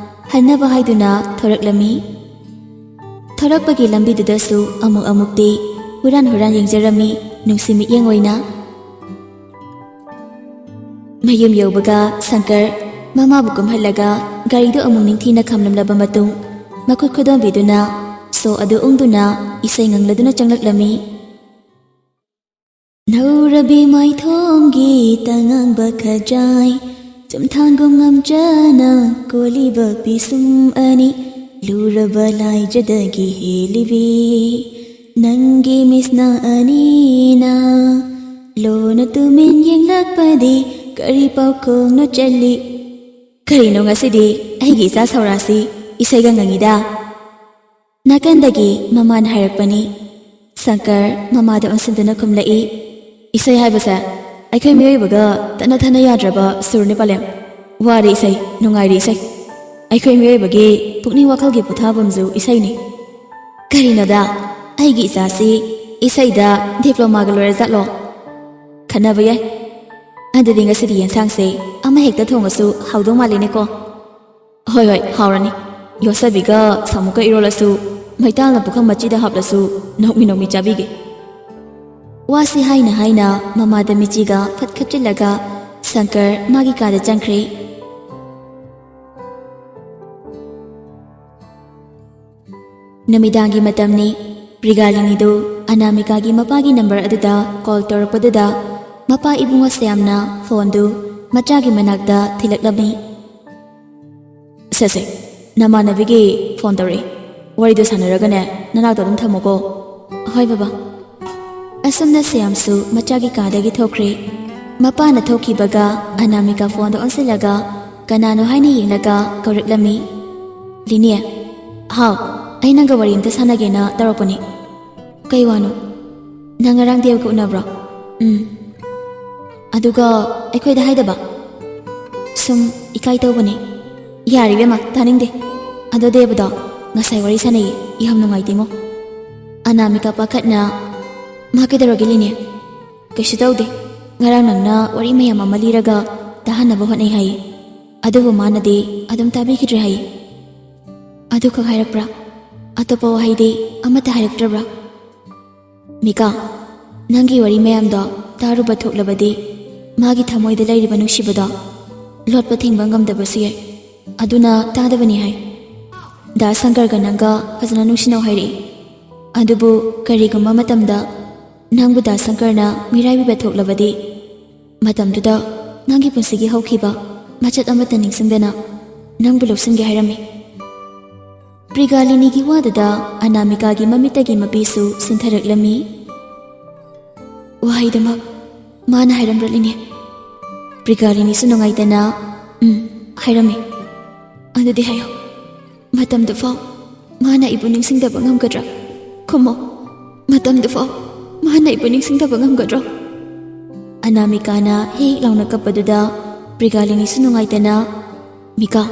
ꯍꯟꯅꯕ ꯍꯥꯏꯗꯨꯅ ꯊꯣꯔꯛꯂꯝꯃꯤ꯫ ꯊꯣꯔꯛꯄꯒꯤ ꯂꯝꯕꯤꯗꯨꯗꯁꯨ ꯑꯃꯨꯛ ꯑꯃꯨꯛꯇꯤ ꯍꯨꯔꯥꯟ ꯍꯨꯔꯥꯟ ꯌꯦꯡꯖꯔꯝꯃꯤ ꯅꯨꯡꯁꯤ ꯃꯤꯠꯌꯦꯡ ꯑꯣꯏꯅ꯫ ꯃꯌꯨꯝ ꯌꯧꯕꯒ ꯁꯪꯀꯔ ꯃꯃꯥꯕꯨ ꯀꯨꯝꯍꯜꯂꯒ ꯒꯥꯔꯤꯗꯨ ꯑꯃꯨꯛ ꯅꯤꯡꯊꯤꯅ ꯈꯝꯂꯝꯂꯕ ꯃꯇꯨꯡ ꯃꯈꯨꯠ ꯈꯨꯗꯣꯝꯕꯤꯗꯨꯅ ꯁꯣ ꯑꯗꯨ ꯎꯪꯗꯨꯅ ꯏꯁꯩ ꯉꯪꯂꯗꯨꯅ ꯆꯪꯂꯛꯂꯝꯃꯤ꯫ ꯅꯧꯔꯕꯤ ꯃꯥꯏꯊꯣꯡꯒꯤ ꯇꯉꯥꯡꯕ ꯈꯖꯥꯏ ꯆꯨꯝꯊꯥꯡꯒꯨꯝ ꯉꯝꯖꯅ ꯀꯣꯜꯂꯤꯕ ꯄꯤꯁꯨꯝ ꯑꯅꯤ ꯂꯨꯔꯕ ꯂꯥꯏꯖꯗꯒꯤ ꯍꯦꯜꯂꯤꯕꯤ ꯅꯪꯒꯤ ꯃꯤꯠꯁꯅꯥ ꯑꯅꯤꯅ ꯂꯣꯟꯅ ꯇꯨꯃꯤꯟ ꯌꯦꯡꯂꯛꯄꯗꯤ ꯀꯔꯤ ꯄꯥꯎꯈꯣꯡꯅꯣ ꯆꯜꯂꯤ? ꯀꯔꯤꯅꯣ ꯉꯁꯤꯗꯤ ꯑꯩꯒꯤ ꯏꯆꯥ ꯁꯧꯔꯥꯁꯤ ꯏꯁꯩꯒ ꯉꯪꯉꯤꯗ? ꯅꯥꯀꯟꯗꯒꯤ ꯃꯃꯥꯅ ꯍꯥꯏꯔꯛꯄꯅꯤ꯫ ꯁꯪꯀꯔ ꯃꯃꯥꯗ ꯑꯣꯟꯁꯤꯟꯗꯨꯅ ꯈꯨꯝꯂꯛꯏ, "ꯏꯁꯩ ꯍꯥꯏꯕꯁꯦ ꯑꯩꯈꯣꯏ ꯃꯤꯑꯣꯏꯕꯒ ꯇꯠꯅ ꯊꯥꯅ ꯌꯥꯗ꯭ꯔꯕ ꯁꯨꯔꯅꯤ ꯄꯂꯦꯝ꯫ ꯋꯥꯔꯤ ꯏꯁꯩ, ꯅꯨꯡꯉꯥꯏꯔꯤ ꯏꯁꯩ꯫ ꯑꯩꯈꯣꯏ ꯃꯤꯑꯣꯏꯕꯒꯤ ꯄꯨꯛꯅꯤꯡ ꯋꯥꯈꯜꯒꯤ ꯄꯣꯊꯥꯐꯝꯁꯨ ꯏꯁꯩꯅꯤ꯫ ꯀꯔꯤꯅꯣꯗ, ꯑꯩꯒꯤ ꯏꯆꯥꯁꯤ ꯏꯁꯩꯗ ꯗꯤꯄ꯭ꯂꯣꯃꯥꯒ ꯂꯣꯏꯔꯖꯥꯠꯂꯣ? ꯈꯟꯅꯕ ꯌꯥꯏ꯫ ꯑꯗꯨꯗꯤ ꯉꯁꯤꯗꯤ ꯌꯦꯟꯁꯥꯡꯁꯦ ꯑꯃ ꯍꯦꯛꯇ ꯊꯣꯡꯉꯁꯨ ꯍꯥꯎꯗꯧ ꯃꯥꯜꯂꯤꯅꯦꯀꯣ?" "ꯍꯣꯏ, ꯍꯣꯏ, ꯍꯥꯎꯔꯅꯤ꯫ ꯌꯣꯠꯁꯕꯤꯒ ꯁꯥꯃꯨꯛꯀ ꯏꯔꯣꯜꯂꯁꯨ, ꯃꯩꯇꯥꯜꯅ ꯄꯨꯈꯝ ꯃꯆꯤꯗ ꯍꯥꯞꯂꯁꯨ ꯅꯣꯛꯃꯤ ꯅꯣꯛꯃꯤ ꯆꯥꯕꯤꯒꯦ꯫" ꯋꯥꯁꯤ ꯍꯥꯏꯅ ꯍꯥꯏꯅ ꯃꯃꯥꯗ ꯃꯤꯆꯤꯒ ꯐꯠ ꯈꯠꯆꯤꯜꯂꯒ ꯁꯪꯀꯔ ꯃꯥꯒꯤ ꯀꯥꯗ ꯆꯪꯈ꯭ꯔꯦ꯫ ꯅꯨꯃꯤꯗꯥꯡꯒꯤ ꯃꯇꯝꯅꯤ꯫ ꯔꯤꯒꯥꯂꯤꯅꯤꯗꯨ ꯑꯅꯥꯃꯤꯀꯥꯒꯤ ꯃꯄꯥꯒꯤ ꯅꯝꯕꯔ ꯑꯗꯨꯗ ꯀꯣꯜ ꯇꯧꯔꯛꯄꯗꯨꯗ ꯃꯄꯥ ꯏꯕꯨꯡꯉꯣ ꯁ꯭ꯌꯥꯝꯅ ꯐꯣꯟꯗꯨ ꯃꯆꯥꯒꯤ ꯃꯅꯥꯛꯇ ꯊꯤꯜꯂꯛꯂꯝꯃꯤ꯫ "ꯁꯦ, ꯁꯦ, ꯅꯃꯥꯟꯅꯕꯤꯒꯤ ꯐꯣꯟ ꯇꯧꯔꯛꯏ꯫ ꯋꯥꯔꯤꯗꯣ ꯁꯥꯟꯅꯔꯒꯅꯦ, ꯅꯅꯥꯛꯇ ꯑꯗꯨꯝ ꯊꯝꯃꯨꯀꯣ꯫" "ꯍꯣꯏ, ꯕꯕꯥ꯫" ꯑꯁꯨꯝꯅ ꯁ꯭ꯌꯥꯝꯁꯨ ꯃꯆꯥꯒꯤ ꯀꯥꯗꯒꯤ ꯊꯣꯛꯈ꯭ꯔꯦ꯫ ꯃꯄꯥꯅ ꯊꯣꯛꯈꯤꯕꯒ ꯑꯅꯥꯃꯤꯀꯥ ꯐꯣꯟꯗ ꯑꯣꯟꯁꯤꯜꯂꯒ ꯀꯅꯥꯅꯣ ꯍꯥꯏꯅ ꯌꯦꯡꯂꯒ ꯀꯧꯔꯛꯂꯝꯃꯤ꯫ "ꯂꯤꯅꯦ, ꯍꯥꯎ, ꯑꯩ ꯅꯪꯒ ꯋꯥꯔꯤ ꯑꯝꯇ ꯁꯥꯟꯅꯒꯦꯅ ꯇꯧꯔꯛꯄꯅꯦ꯫" "ꯀꯩ ꯋꯥꯅꯣ? ꯅꯪ ꯉꯔꯥꯡ ꯗꯦꯕꯒ ꯎꯅꯕ꯭ꯔꯣ?" "ꯎꯝ꯫" "ꯑꯗꯨꯒ ꯑꯩꯈꯣꯏꯗ ꯍꯥꯏꯗꯕ?" "ꯁꯨꯝ ꯏꯀꯥꯏ ꯇꯧꯕꯅꯦ꯫" "ꯌꯥꯔꯦ ꯏꯕꯦꯝꯃ, ꯇꯥꯅꯤꯡꯗꯦ꯫ ꯑꯗꯣ ꯗꯦꯕꯗꯣ ꯉꯁꯥꯏ ꯋꯥꯔꯤ ꯁꯥꯟꯅꯩꯌꯦ, ꯌꯥꯝ ꯅꯨꯡꯉꯥꯏꯇꯦꯉꯣ꯫" ꯑꯅꯥꯃꯤꯀꯥ ꯄꯥꯈꯠꯅ, "ꯃꯥ ꯀꯩꯗꯧꯔꯒꯦ ꯂꯤꯅꯦ?" "ꯀꯩꯁꯨ ꯇꯧꯗꯦ꯫ ꯉꯔꯥꯡ ꯅꯪꯅ ꯋꯥꯔꯤ ꯃꯌꯥꯝ ꯑꯃ ꯂꯤꯔꯒ ꯇꯥꯍꯟꯅꯕ ꯍꯣꯠꯅꯩ ꯍꯥꯏꯌꯦ꯫ ꯑꯗꯨꯕꯨ ꯃꯥꯅꯗꯤ ꯑꯗꯨꯝ ꯇꯥꯕꯤꯈꯤꯗ꯭ꯔꯦ ꯍꯥꯏꯌꯦ꯫" "ꯑꯗꯨꯈꯛ ꯍꯥꯏꯔꯛꯄ꯭ꯔꯥ? ꯑꯇꯣꯞꯄ ꯋꯥꯍꯩꯗꯤ ꯑꯃꯠꯇ ꯍꯥꯏꯔꯛꯇ꯭ꯔꯕ꯭ꯔꯥ?" "ꯃꯤꯀꯥ, ꯅꯪꯒꯤ ꯋꯥꯔꯤ ꯃꯌꯥꯝꯗꯣ ꯇꯥꯔꯨꯕ ꯊꯣꯛꯂꯕꯗꯤ ꯃꯥꯒꯤ ꯊꯃꯣꯏꯗ ꯂꯩꯔꯤꯕ ꯅꯨꯡꯁꯤꯕꯗꯣ ꯂꯣꯠꯄ ꯊꯤꯡꯕ ꯉꯝꯗꯕꯁꯨ ꯌꯥꯏ꯫ ꯑꯗꯨꯅ ꯇꯥꯗꯕꯅꯤ ꯍꯥꯏ꯫ ꯗꯥ ꯁꯪꯀꯔꯒ ꯅꯪꯒ ꯐꯖꯅ ꯅꯨꯡꯁꯤꯅꯧ ꯍꯥꯏꯔꯛꯏ꯫ ꯑꯗꯨꯕꯨ ꯀꯔꯤꯒꯨꯝꯕ ꯃꯇꯝꯗ ꯅꯪꯕꯨ ꯗꯥ ꯁꯪꯀꯔꯅ ꯃꯤꯔꯥꯏꯕꯤꯕ ꯊꯣꯛꯂꯕꯗꯤ, ꯃꯇꯝꯗꯨꯗ ꯅꯪꯒꯤ ꯄꯨꯟꯁꯤꯒꯤ ꯍꯧꯈꯤꯕ ꯃꯆꯦꯠ ꯑꯃꯠꯇ ꯅꯤꯡꯁꯤꯡꯗꯅ ꯅꯪꯕꯨ ꯂꯧꯁꯤꯟꯒꯦ ꯍꯥꯏꯔꯝꯃꯤ꯫" ꯄ꯭ꯔꯤꯒꯥꯂꯤꯅꯤꯒꯤ ꯋꯥꯗꯨꯗ ꯑꯅꯥꯃꯤꯀꯥꯒꯤ ꯃꯃꯤꯠꯇꯒꯤ ꯃꯄꯤꯁꯨ ꯁꯤꯟꯊꯔꯛꯂꯝꯃꯤ꯫ "ꯋꯥꯍꯩꯗꯨꯃꯛ ꯃꯥꯅ ꯍꯥꯏꯔꯝꯕ꯭ꯔꯥ ꯂꯤꯅꯦ?" ꯄ꯭ꯔꯤꯒꯥꯂꯤꯅꯤꯁꯨ ꯅꯨꯡꯉꯥꯏꯇꯅ, "ꯎꯝ, ꯍꯥꯏꯔꯝꯃꯤ꯫" "ꯑꯗꯨꯗꯤ ꯍꯥꯏꯌꯣ, ꯃꯇꯝꯗꯨꯐꯥꯎ ꯃꯥꯅ ꯑꯩꯕꯨ ꯅꯤꯡꯁꯤꯡꯗꯕ ꯉꯝꯒꯗ꯭ꯔꯥ? ꯈꯨꯝꯃꯣ, ꯃꯇꯝꯗꯨꯐꯥꯎ ꯃꯥꯅ ꯑꯩꯕꯨ ꯅꯤꯡꯁꯤꯡꯗꯕ ꯉꯝꯒꯗ꯭ꯔꯣ?" ꯑꯅꯥꯃꯤꯀꯥꯅ ꯍꯦꯛ ꯂꯥꯎꯅ ꯀꯞꯄꯗꯨꯗ ꯄ꯭ꯔꯤꯒꯥꯂꯤꯅꯤꯁꯨ ꯅꯨꯡꯉꯥꯏꯇꯅ, "ꯃꯤꯀꯥ,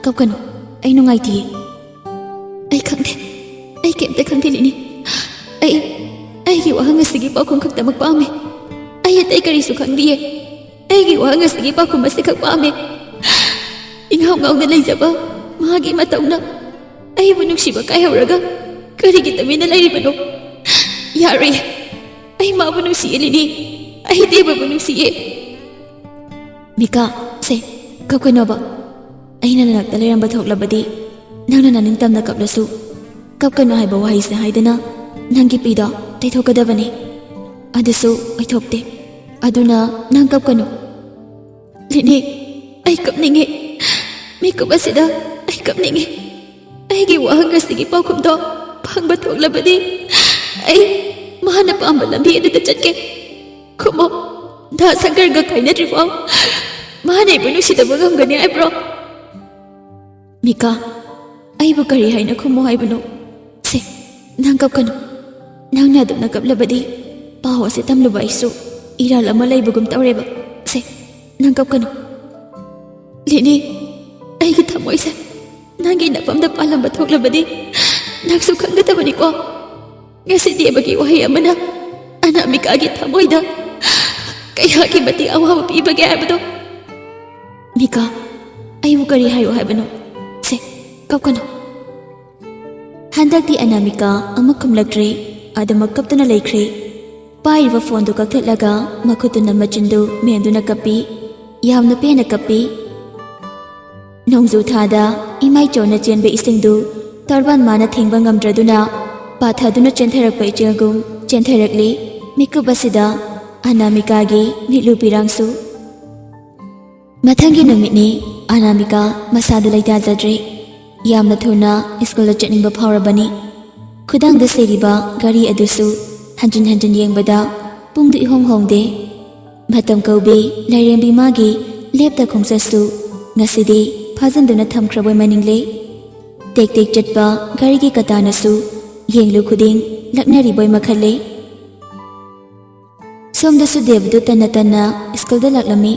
ꯀꯞꯀꯅꯨ, ꯑꯩ ꯅꯨꯡꯉꯥꯏꯇꯤꯌꯦ꯫" "ꯑꯩ ꯈꯪꯗꯦ, ꯑꯩ ꯀꯩꯝꯇ ꯈꯪꯗꯦ ꯂꯤꯅꯤ꯫ ꯑꯩ, ꯑꯩꯒꯤ ꯋꯥꯍꯪ ꯑꯁꯤꯒꯤ ꯄꯥꯎꯈꯨꯝ ꯈꯛꯇꯃꯛ ꯄꯥꯝꯃꯤ꯫ ꯑꯩ ꯑꯇꯩ ꯀꯔꯤꯁꯨ ꯈꯪꯗꯤꯌꯦ꯫ ꯑꯩꯒꯤ ꯋꯥꯍꯪ ꯑꯁꯤꯒꯤ ꯄꯥꯎꯈꯨꯝ ꯑꯁꯤꯈꯛ ꯄꯥꯝꯃꯤ꯫ ꯏꯉꯥꯎ ꯉꯥꯎꯅ ꯂꯩꯖꯕ ꯃꯥꯒꯤ ꯃꯇꯧꯅ ꯑꯩꯕꯨ ꯅꯨꯡꯁꯤꯕ ꯀꯥꯏꯍꯧꯔꯒ ꯀꯔꯤꯒꯤ ꯇꯨꯃꯤꯟꯅ ꯂꯩꯔꯤꯕꯅꯣ? ꯌꯥꯔꯣꯏꯌꯦ꯫ ꯑꯩ ꯃꯥꯕꯨ ꯅꯨꯡꯁꯤꯌꯦ ꯂꯤꯅꯤ꯫ ꯑꯩ ꯗꯦꯕꯕꯨ ꯅꯨꯡꯁꯤꯌꯦ꯫" "ꯃꯤꯀꯥ, ꯁꯦ, ꯀꯞꯀꯅꯣꯕ꯫ ꯑꯩꯅ ꯅꯅꯥꯛꯇ ꯂꯩꯔꯝꯕ ꯊꯣꯛꯂꯕꯗꯤ ꯅꯪꯅ ꯅꯅꯤꯡꯇꯝꯅ ꯀꯞꯂꯁꯨ, ꯀꯞꯀꯅꯨ ꯍꯥꯏꯕ ꯋꯥꯍꯩꯁꯦ ꯍꯥꯏꯗꯅ ꯅꯪꯒꯤ ꯄꯤꯗꯣ ꯇꯩꯊꯣꯛꯀꯗꯕꯅꯤ꯫ ꯑꯗꯨꯁꯨ ꯑꯣꯏꯊꯣꯛꯇꯦ꯫ ꯑꯗꯨꯅ ꯅꯪ ꯀꯞꯀꯅꯨ꯫" "ꯂꯤꯅꯤ, ꯑꯩ ꯀꯞꯅꯤꯡꯉꯤ꯫ ꯃꯤꯀꯨꯞ ꯑꯁꯤꯗ ꯑꯩ ꯀꯞꯅꯤꯡꯉꯤ꯫ ꯑꯩꯒꯤ ꯋꯥꯍꯪ ꯑꯁꯤꯒꯤ ꯄꯥꯎꯈꯨꯝꯗꯣ ꯐꯪꯕ ꯊꯣꯛꯂꯕꯗꯤ ꯑꯩ..." ꯃꯥꯅ ꯄꯥꯝꯕ ꯂꯝꯕꯤ ꯑꯗꯨꯗ ꯆꯠꯀꯦ꯫ ꯈꯨꯝꯃꯣ, ꯗꯥ ꯁꯪꯀꯔꯒ ꯀꯥꯏꯅꯗ꯭ꯔꯤꯐꯥꯎ ꯃꯥꯅ ꯑꯩꯕꯨ ꯅꯨꯡꯁꯤꯗꯕ ꯉꯝꯒꯅꯤ ꯍꯥꯏꯕ꯭ꯔꯣ? ꯃꯤꯀꯥ, ꯑꯩꯕꯨ ꯀꯔꯤ ꯍꯥꯏꯅ ꯈꯨꯝꯃꯣ ꯍꯥꯏꯕꯅꯣ? ꯁꯦ, ꯅꯪ ꯀꯞꯀꯅꯨ꯫ ꯅꯪꯅ ꯑꯗꯨꯝꯅ ꯀꯞꯂꯕꯗꯤ ꯄꯥꯎ ꯑꯁꯤ ꯇꯝꯂꯨꯕ ꯑꯩꯁꯨ ꯏꯔꯥꯜ ꯑꯃ ꯂꯩꯕꯒꯨꯝ ꯇꯧꯔꯦꯕ꯫ ꯁꯦ, ꯅꯪ ꯀꯞꯀꯅꯨ꯫ ꯂꯤꯂꯤ, ꯑꯩꯒꯤ ꯊꯃꯣꯏꯁꯦ ꯅꯪꯒꯤ ꯅꯐꯝꯗ ꯄꯥꯜꯂꯝꯕ ꯊꯣꯛꯂꯕꯗꯤ ꯅꯪꯁꯨ ꯈꯪꯒꯗꯕꯅꯤꯀꯣ꯫ ꯉꯁꯤ ꯗꯦꯕꯒꯤ ꯋꯥꯍꯩ ꯑꯃꯅ ꯑꯅꯥꯃꯤꯀꯥꯒꯤ ꯊꯃꯣꯏꯗ ꯀꯌꯥꯒꯤ ꯃꯇꯤꯛ ꯑꯋꯥꯕ ꯄꯤꯕꯒꯦ ꯍꯥꯏꯕꯗꯣ꯫ ꯃꯤꯀꯥ, ꯑꯩꯕꯨ ꯀꯔꯤ ꯍꯥꯏꯌꯨ ꯍꯥꯏꯕꯅꯣ? ꯁꯦ, ꯀꯞꯀꯅꯨ꯫ ꯍꯟꯗꯛꯇꯤ ꯑꯅꯥꯃꯤꯀꯥ ꯑꯃꯨꯛ ꯈꯨꯝꯂꯛꯇ꯭ꯔꯦ꯫ ꯑꯗꯨꯃꯛ ꯀꯞꯇꯨꯅ ꯂꯩꯈ꯭ꯔꯦ꯫ ꯄꯥꯏꯔꯤꯕ ꯐꯣꯟꯗꯨ ꯀꯛꯊꯠꯂꯒ ꯃꯈꯨꯠꯇꯨꯅ ꯃꯆꯤꯟꯗꯨ ꯃꯦꯟꯗꯨꯅ ꯀꯞꯄꯤ꯫ ꯌꯥꯝꯅ ꯄꯦꯟꯅ ꯀꯞꯄꯤ꯫ ꯅꯣꯡꯖꯨ ꯊꯥꯗ ꯏꯃꯥꯏꯆꯣꯟꯅ ꯆꯦꯟꯕ ꯏꯁꯤꯡꯗꯨ ꯇꯣꯔꯕꯥꯟ ꯃꯥꯅ ꯊꯤꯡꯕ ꯉꯝꯗ꯭ꯔꯗꯨꯅ ꯄꯥꯊꯗꯨꯅ ꯆꯦꯟꯊꯔꯛꯄ ꯏꯆꯦꯜꯒꯨꯝ ꯆꯦꯟꯊꯔꯛꯂꯤ꯫ ꯃꯤꯀꯨꯞ ꯑꯁꯤꯗ ꯑꯅꯥꯃꯤꯀꯥꯒꯤ ꯃꯤꯠꯂꯨ ꯄꯤꯔꯥꯡꯁꯨ꯫ ꯃꯊꯪꯒꯤ ꯅꯨꯃꯤꯠꯅꯤ꯫ ꯑꯅꯥꯃꯤꯀꯥ ꯃꯁꯥꯗꯨ ꯂꯩꯇꯥꯖꯗ꯭ꯔꯦ꯫ ꯌꯥꯝꯅ ꯊꯨꯅ ꯁ꯭ꯀꯨꯜꯗ ꯆꯠꯅꯤꯡꯕ ꯐꯥꯎꯔꯕꯅꯤ꯫ ꯈꯨꯗꯥꯡꯗ ꯁꯤꯔꯤꯕ ꯘꯔꯤ ꯑꯗꯨꯁꯨ ꯍꯟꯖꯤꯟ ꯍꯟꯖꯤꯟ ꯌꯦꯡꯕꯗ ꯄꯨꯡꯗꯨ ꯏꯍꯣꯡ ꯍꯣꯡꯗꯦ꯫ ꯃꯇꯝ ꯀꯧꯕꯤ ꯂꯥꯏꯔꯦꯝꯕꯤ ꯃꯥꯒꯤ ꯂꯦꯞꯇ ꯈꯣꯡꯆꯠꯁꯨ ꯉꯁꯤꯗꯤ ꯐꯥꯖꯤꯟꯗꯨꯅ ꯊꯝꯈ꯭ꯔꯕꯣꯏ ꯃꯅꯤꯡꯂꯦ꯫ ꯇꯦꯛ ꯇꯦꯛ ꯆꯠꯄ ꯘꯔꯤꯒꯤ ꯀꯇꯥꯅꯁꯨ ꯌꯦꯡꯂꯨ ꯈꯨꯗꯤꯡ ꯂꯛꯅꯔꯤꯕꯣꯏ ꯃꯈꯜꯂꯦ꯫ ꯁꯣꯝꯗꯁꯨ ꯗꯦꯕꯗꯨ ꯇꯟꯅ ꯇꯟꯅ ꯁ꯭ꯀꯨꯜꯗ ꯂꯥꯛꯂꯝꯃꯤ꯫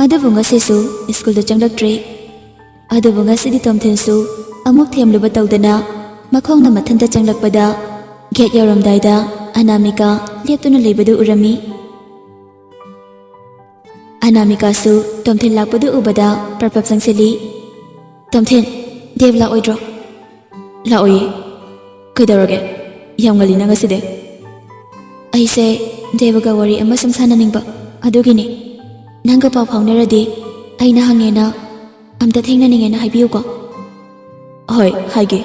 ꯑꯗꯨꯕꯨ ꯉꯁꯤꯁꯨ ꯁ꯭ꯀꯨꯜꯗ ꯆꯪꯂꯛꯇ꯭ꯔꯦ꯫ ꯑꯗꯨꯕꯨ ꯉꯁꯤꯗꯤ ꯇꯣꯝꯊꯤꯟꯁꯨ ꯑꯃꯨꯛ ꯊꯦꯝꯂꯨꯕ ꯇꯧꯗꯅ ꯃꯈꯣꯡꯅ ꯃꯊꯟꯇ ꯆꯪꯂꯛꯄꯗ ꯒꯦꯠ ꯌꯧꯔꯝꯗꯥꯏꯗ ꯑꯅꯥꯃꯤꯀꯥ ꯂꯦꯞꯇꯨꯅ ꯂꯩꯕꯗꯨ ꯎꯔꯝꯃꯤ꯫ ꯑꯅꯥꯃꯤꯀꯥꯁꯨ ꯇꯣꯝꯊꯤꯟ ꯂꯥꯛꯄꯗꯨ ꯎꯕꯗ ꯄ꯭ꯔꯞ ꯄ꯭ꯔꯞ ꯆꯪꯁꯤꯜꯂꯤ꯫ "ꯇꯣꯝꯊꯤꯟ, ꯗꯦꯕ ꯂꯥꯛꯑꯣꯏꯗ꯭ꯔꯣ?" "ꯂꯥꯛꯑꯣꯏꯌꯦ꯫ ꯀꯩꯗꯧꯔꯒꯦ? ꯌꯥꯝ ꯉꯜꯂꯤꯅ ꯉꯁꯤꯗꯤ?" "ꯑꯩꯁꯦ ꯗꯦꯕꯒ ꯋꯥꯔꯤ ꯑꯃ ꯁꯨꯝ ꯁꯥꯟꯅꯅꯤꯡꯕ, ꯑꯗꯨꯒꯤꯅꯤ꯫ ꯅꯪꯒ ꯄꯥꯎ ꯐꯥꯎꯅꯔꯗꯤ ꯑꯩꯅ ꯍꯪꯉꯦꯅ ꯑꯝꯇ ꯊꯦꯡꯅꯅꯤꯡꯉꯦꯅ ꯍꯥꯏꯕꯤꯌꯨꯀꯣ꯫" "ꯍꯣꯏ, ꯍꯥꯏꯒꯦ꯫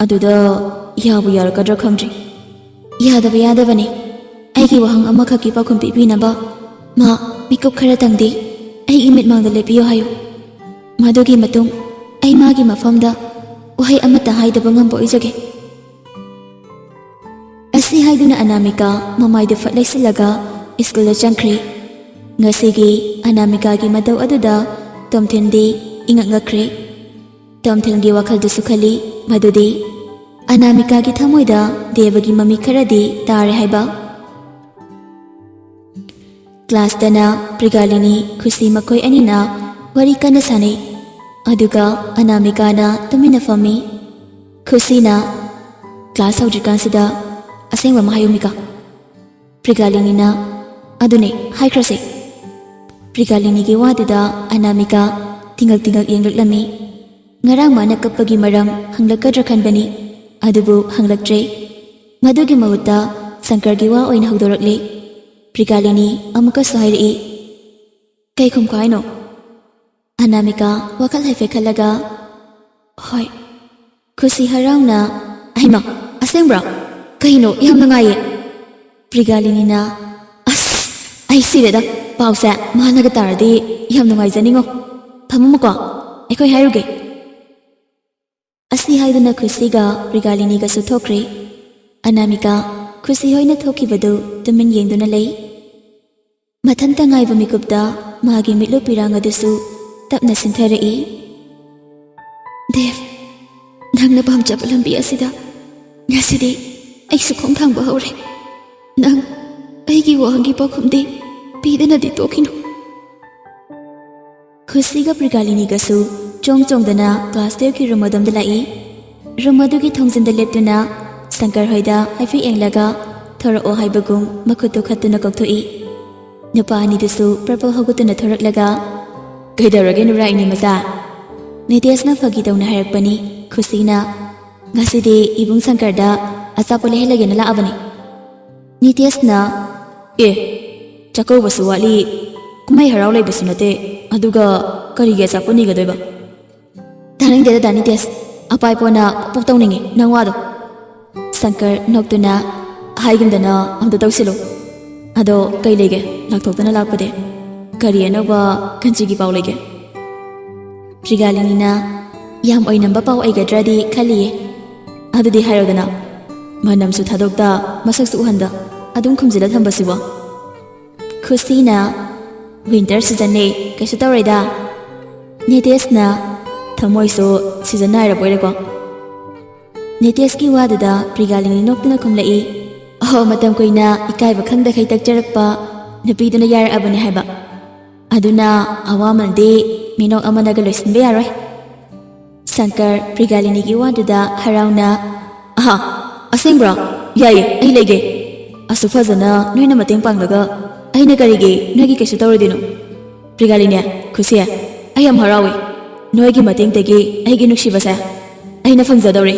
ꯑꯗꯨꯗ ꯌꯥꯕꯨ ꯌꯥꯔꯛꯀꯗ꯭ꯔꯥ ꯈꯪꯗ꯭ꯔꯤ꯫" "ꯌꯥꯗꯕ ꯌꯥꯗꯕꯅꯤ꯫ ꯑꯩꯒꯤ ꯋꯥꯍꯪ ꯑꯃꯈꯛꯀꯤ ꯄꯥꯎꯈꯨꯝ ꯄꯤꯕꯤꯅꯕ ꯃꯥ ꯃꯤꯀꯨꯞ ꯈꯔꯇꯪꯗꯤ ꯑꯩꯒꯤ ꯃꯤꯠꯃꯥꯡꯗ ꯂꯦꯞꯄꯤꯌꯨ ꯍꯥꯏꯌꯨ꯫ ꯃꯗꯨꯒꯤ ꯃꯇꯨꯡ ꯑꯩ ꯃꯥꯒꯤ ꯃꯐꯝꯗ ꯋꯥꯍꯩ ꯑꯃꯠꯇ ꯍꯥꯏꯗꯕ ꯉꯝꯕ ꯑꯣꯏꯖꯒꯦ꯫" ꯑꯁꯤ ꯍꯥꯏꯗꯨꯅ ꯑꯅꯥꯃꯤꯀꯥ ꯃꯃꯥꯏꯗꯨ ꯐꯠ ꯂꯩꯁꯤꯜꯂꯒ ꯁ꯭ꯀꯨꯜꯗ ꯆꯪꯈ꯭ꯔꯦ꯫ ꯉꯁꯤꯒꯤ ꯑꯅꯥꯃꯤꯀꯥꯒꯤ ꯃꯇꯧ ꯑꯗꯨꯗ ꯇꯣꯝꯊꯤꯟꯗꯤ ꯏꯉꯛ ꯉꯛꯈ꯭ꯔꯦ꯫ ꯇꯣꯝꯊꯤꯟꯒꯤ ꯋꯥꯈꯜꯗꯨꯁꯨ ꯈꯜꯂꯤ, ꯃꯗꯨꯗꯤ ꯑꯅꯥꯃꯤꯀꯥꯒꯤ ꯊꯃꯣꯏꯗ ꯗꯦꯕꯒꯤ ꯃꯃꯤ ꯈꯔꯗꯤ ꯇꯥꯔꯦ ꯍꯥꯏꯕ꯫ ꯀ꯭ꯂꯥꯁꯇꯅ ꯄ꯭ꯔꯤꯒꯥꯂꯤꯅꯤ, ꯈꯨꯁꯤ ꯃꯈꯣꯏ ꯑꯅꯤꯅ ꯋꯥꯔꯤ ꯀꯟꯅ ꯁꯥꯟꯅꯩ꯫ ꯑꯗꯨꯒ ꯑꯅꯥꯃꯤꯀꯥꯅ ꯇꯨꯃꯤꯟꯅ ꯐꯝꯃꯤ꯫ ꯈꯨꯁꯤꯅ, "ꯀ꯭ꯂꯥꯁ ꯍꯧꯗ꯭ꯔꯤꯀꯥꯟꯁꯤꯗ ꯑꯁꯦꯡꯕ ꯑꯃ ꯍꯥꯏꯌꯨ ꯃꯤꯀꯥ꯫" ꯄ꯭ꯔꯤꯒꯥꯂꯤꯅꯤꯅ, "ꯑꯗꯨꯅꯦ, ꯍꯥꯏꯈ꯭ꯔꯁꯦ꯫" ꯄ꯭ꯔꯤꯒꯥꯂꯤꯅꯤꯒꯤ ꯋꯥꯗꯨꯗ ꯑꯅꯥꯃꯤꯀꯥ ꯇꯤꯡꯒꯛ ꯇꯤꯡꯒꯛ ꯌꯦꯡꯂꯛꯂꯝꯃꯤ꯫ ꯉꯔꯥꯡ ꯃꯥꯅ ꯀꯞꯄꯒꯤ ꯃꯔꯝ ꯍꯪꯂꯛꯀꯗ꯭ꯔꯥ ꯈꯟꯕꯅꯤ, ꯑꯗꯨꯕꯨ ꯍꯪꯂꯛꯇ꯭ꯔꯦ꯫ ꯃꯗꯨꯒꯤ ꯃꯍꯨꯠꯇ ꯁꯪꯀꯔꯒꯤ ꯋꯥ ꯑꯣꯏꯅ ꯍꯧꯗꯣꯔꯛꯂꯦ꯫ ꯄ꯭ꯔꯤꯒꯥꯂꯤꯅꯤ ꯑꯃꯨꯛꯀꯁꯨ ꯍꯥꯏꯔꯛꯏ, "ꯀꯩ ꯈꯨꯝꯈꯣ ꯍꯥꯏꯅꯣ?" ꯑꯅꯥꯃꯤꯀꯥ ꯋꯥꯈꯜ ꯍꯥꯏꯐꯦꯠ ꯈꯜꯂꯒ, "ꯍꯣꯏ꯫" ꯈꯨꯁꯤ ꯍꯔꯥꯎꯅ, "ꯑꯩꯃ, ꯑꯁꯦꯡꯕ꯭ꯔꯣ? ꯀꯩꯅꯣ, ꯌꯥꯝ ꯅꯨꯡꯉꯥꯏꯌꯦ꯫" ꯄ꯭ꯔꯤꯒꯥꯂꯤꯅꯤꯅ, "ꯑꯁ, ꯑꯩ ꯁꯤꯔꯦꯗ꯫ ꯄꯥꯎꯁꯦ ꯃꯥꯅꯒ ꯇꯥꯔꯗꯤ ꯌꯥꯝ ꯅꯨꯡꯉꯥꯏꯖꯅꯤꯡꯉꯣ꯫ ꯊꯝꯃꯝꯃꯨꯀꯣ, ꯑꯩꯈꯣꯏ ꯍꯥꯏꯔꯨꯒꯦ꯫" ꯑꯁꯤ ꯍꯥꯏꯗꯨꯅ ꯈꯨꯁꯤꯒ ꯄ꯭ꯔꯤꯒꯥꯂꯤꯅꯤꯒꯁꯨ ꯊꯣꯛꯈ꯭ꯔꯦ꯫ ꯑꯅꯥꯃꯤꯀꯥ ꯈꯨꯁꯤ ꯍꯣꯏꯅ ꯊꯣꯛꯈꯤꯕꯗꯨ ꯇꯨꯃꯤꯟ ꯌꯦꯡꯗꯨꯅ ꯂꯩ꯫ ꯃꯊꯟꯇ ꯉꯥꯏꯕ ꯃꯤꯀꯨꯞꯇ ꯃꯥꯒꯤ ꯃꯤꯠꯂꯨ ꯄꯤꯔꯥꯡ ꯑꯗꯨꯁꯨ ꯇꯞꯅ ꯁꯤꯟꯊꯔꯛꯏ꯫ "ꯗꯦꯕ, ꯅꯪꯅ ꯄꯥꯝꯖꯕ ꯂꯝꯕꯤ ꯑꯁꯤꯗ ꯉꯁꯤꯗꯤ ꯑꯩꯁꯨ ꯈꯣꯡꯊꯥꯡꯕ ꯍꯧꯔꯦ꯫ ꯅꯪ ꯑꯩꯒꯤ ꯋꯥꯍꯪꯒꯤ ꯄꯥꯎꯈꯨꯝꯗꯤ ꯄꯤꯗꯅꯗꯤ ꯇꯣꯛꯈꯤꯅꯨ꯫" ꯈꯨꯁꯤꯒ ꯄ꯭ꯔꯤꯒꯥꯂꯤꯅꯤꯒꯁꯨ ꯆꯣꯡ ꯆꯣꯡꯗꯅ ꯀ꯭ꯂꯥꯁ ꯇꯨꯌꯦꯜꯐꯀꯤ ꯔꯨꯝ ꯑꯗꯣꯝꯗ ꯂꯥꯛꯏ꯫ ꯔꯨꯝ ꯑꯗꯨꯒꯤ ꯊꯣꯡꯖꯤꯟꯗ ꯂꯦꯞꯇꯨꯅ ꯁꯪꯀꯔ ꯍꯣꯏꯗ ꯍꯥꯏꯐꯦꯠ ꯌꯦꯡꯂꯒ ꯊꯣꯔꯛꯑꯣ ꯍꯥꯏꯕꯒꯨꯝ ꯃꯈꯨꯠꯇꯨ ꯈꯠꯇꯨꯅ ꯀꯧꯊꯣꯛꯏ꯫ ꯅꯨꯄꯥ ꯑꯅꯤꯗꯨꯁꯨ ꯄ꯭ꯔꯄꯜ ꯍꯧꯒꯠꯇꯨꯅ ꯊꯣꯔꯛꯂꯒ, "ꯀꯩꯗꯧꯔꯒꯦ ꯅꯨꯔꯥꯏꯅꯤ ꯃꯆꯥ?" ꯅꯤꯇꯦꯁꯅ ꯐꯥꯒꯤ ꯇꯧꯅ ꯍꯥꯏꯔꯛꯄꯅꯤ꯫ ꯈꯨꯁꯤꯅ, "ꯉꯁꯤꯗꯤ ꯏꯕꯨꯡ ꯁꯪꯀꯔꯗ ꯑꯆꯥꯄꯣꯠ ꯂꯩꯍꯜꯂꯒꯦꯅ ꯂꯥꯛꯑꯕꯅꯤ꯫" ꯅꯤꯇꯦꯁꯅ, "ꯑꯦ, ꯆꯥꯛꯀꯧꯕꯁꯨ ꯋꯥꯠꯂꯤ, ꯀꯨꯝꯍꯩ ꯍꯔꯥꯎ ꯂꯩꯕꯁꯨ ꯅꯠꯇꯦ, ꯑꯗꯨꯒ ꯀꯔꯤꯒꯤ ꯑꯆꯥꯄꯣꯠ ꯅꯤꯒꯗꯣꯏꯕ?" "ꯇꯥꯅꯤꯡꯗꯦꯗ ꯗꯥ ꯅꯤꯇꯦꯁ, ꯑꯄꯥꯏꯄꯣꯅ ꯄꯣꯛ ꯇꯧꯅꯤꯡꯉꯤ ꯅꯪ ꯋꯥꯗꯣ꯫" ꯁꯪꯀꯔ ꯅꯣꯛꯇꯨꯅ, "ꯍꯥꯏꯒꯨꯝꯗꯅ ꯑꯝꯇ ꯇꯧꯁꯤꯜꯂꯨ꯫ ꯑꯗꯣ ꯀꯩ ꯂꯩꯒꯦ ꯂꯥꯛꯊꯣꯛꯇꯅ ꯂꯥꯛꯄꯗꯤ? ꯀꯔꯤ ꯑꯅꯧꯕ ꯀꯟꯆꯤꯒꯤ ꯄꯥꯎ ꯂꯩꯒꯦ?" ꯄ꯭ꯔꯤꯒꯥꯂꯤꯅꯤꯅ, "ꯌꯥꯝ ꯑꯣꯏꯅꯝꯕ ꯄꯥꯎ ꯑꯣꯏꯒꯗ꯭ꯔꯗꯤ ꯈꯜꯂꯤꯌꯦ꯫ ꯑꯗꯨꯗꯤ ꯍꯥꯏꯔꯣꯗꯅ꯫" ꯃꯅꯝꯁꯨ ꯊꯥꯗꯣꯛꯇ, ꯃꯁꯛꯁꯨ ꯎꯍꯟꯗ, ꯑꯗꯨꯝ ꯈꯨꯝꯖꯤꯜꯂ ꯊꯝꯕꯁꯤꯕꯣ? ꯈꯨꯁꯤꯅ, "ꯋꯤꯟꯇꯔ ꯁꯤꯖꯟꯅꯦ, ꯀꯩꯁꯨ ꯇꯧꯔꯣꯏꯗ"꯫ ꯅꯤꯇꯦꯁꯅ, ꯊꯃꯣꯏꯁꯨ ꯁꯤꯖꯟ ꯅꯥꯏꯔꯕ ꯑꯣꯏꯔꯦꯀꯣ꯫ ꯅꯤꯇꯦꯁꯀꯤ ꯋꯥꯗꯨꯗ ꯄ꯭ꯔꯤꯒꯥꯂꯤꯅꯤ ꯅꯣꯛꯇꯨꯅ ꯈꯨꯝꯂꯛꯏ꯫ ꯑꯍꯣ, ꯃꯇꯝ ꯀꯨꯏꯅ ꯏꯀꯥꯏꯕ ꯈꯪꯗꯈꯩ ꯇꯛꯆꯔꯛꯄ ꯅꯨꯄꯤꯗꯨꯅ ꯌꯥꯔꯛꯑꯕꯅꯤ ꯍꯥꯏꯕ꯫ ꯑꯗꯨꯅ ꯑꯋꯥꯃꯜꯗꯤ ꯃꯤꯅꯣꯛ ꯑꯃꯅꯒ ꯂꯣꯏꯁꯤꯟꯕ ꯌꯥꯔꯣꯏ꯫ ꯁꯪꯀꯔ ꯄ꯭ꯔꯤꯒꯥꯂꯤꯅꯤꯒꯤ ꯋꯥꯗꯨꯗ ꯍꯔꯥꯎꯅ, "ꯑꯍꯥ, ꯑꯁꯦꯡꯕ꯭ꯔꯣ? ꯌꯥꯏꯌꯦ, ꯑꯩ ꯂꯩꯒꯦ꯫ ꯑꯁꯨꯛ ꯐꯖꯅ ꯅꯣꯏꯅ ꯃꯇꯦꯡ ꯄꯥꯡꯂꯒ ꯑꯩꯅ ꯀꯔꯤꯒꯤ ꯅꯣꯏꯒꯤ ꯀꯩꯁꯨ ꯇꯧꯔꯣꯏꯗꯣꯏꯅꯣ? ꯄ꯭ꯔꯤꯒꯥꯂꯤꯅꯤ, ꯈꯨꯁꯤ, ꯑꯩ ꯌꯥꯝ ꯍꯔꯥꯎꯏ꯫ ꯅꯣꯏꯒꯤ ꯃꯇꯦꯡꯗꯒꯤ ꯑꯩꯒꯤ ꯅꯨꯡꯁꯤꯕꯁꯦ ꯑꯩꯅ ꯐꯪꯖꯗꯧꯔꯦ"꯫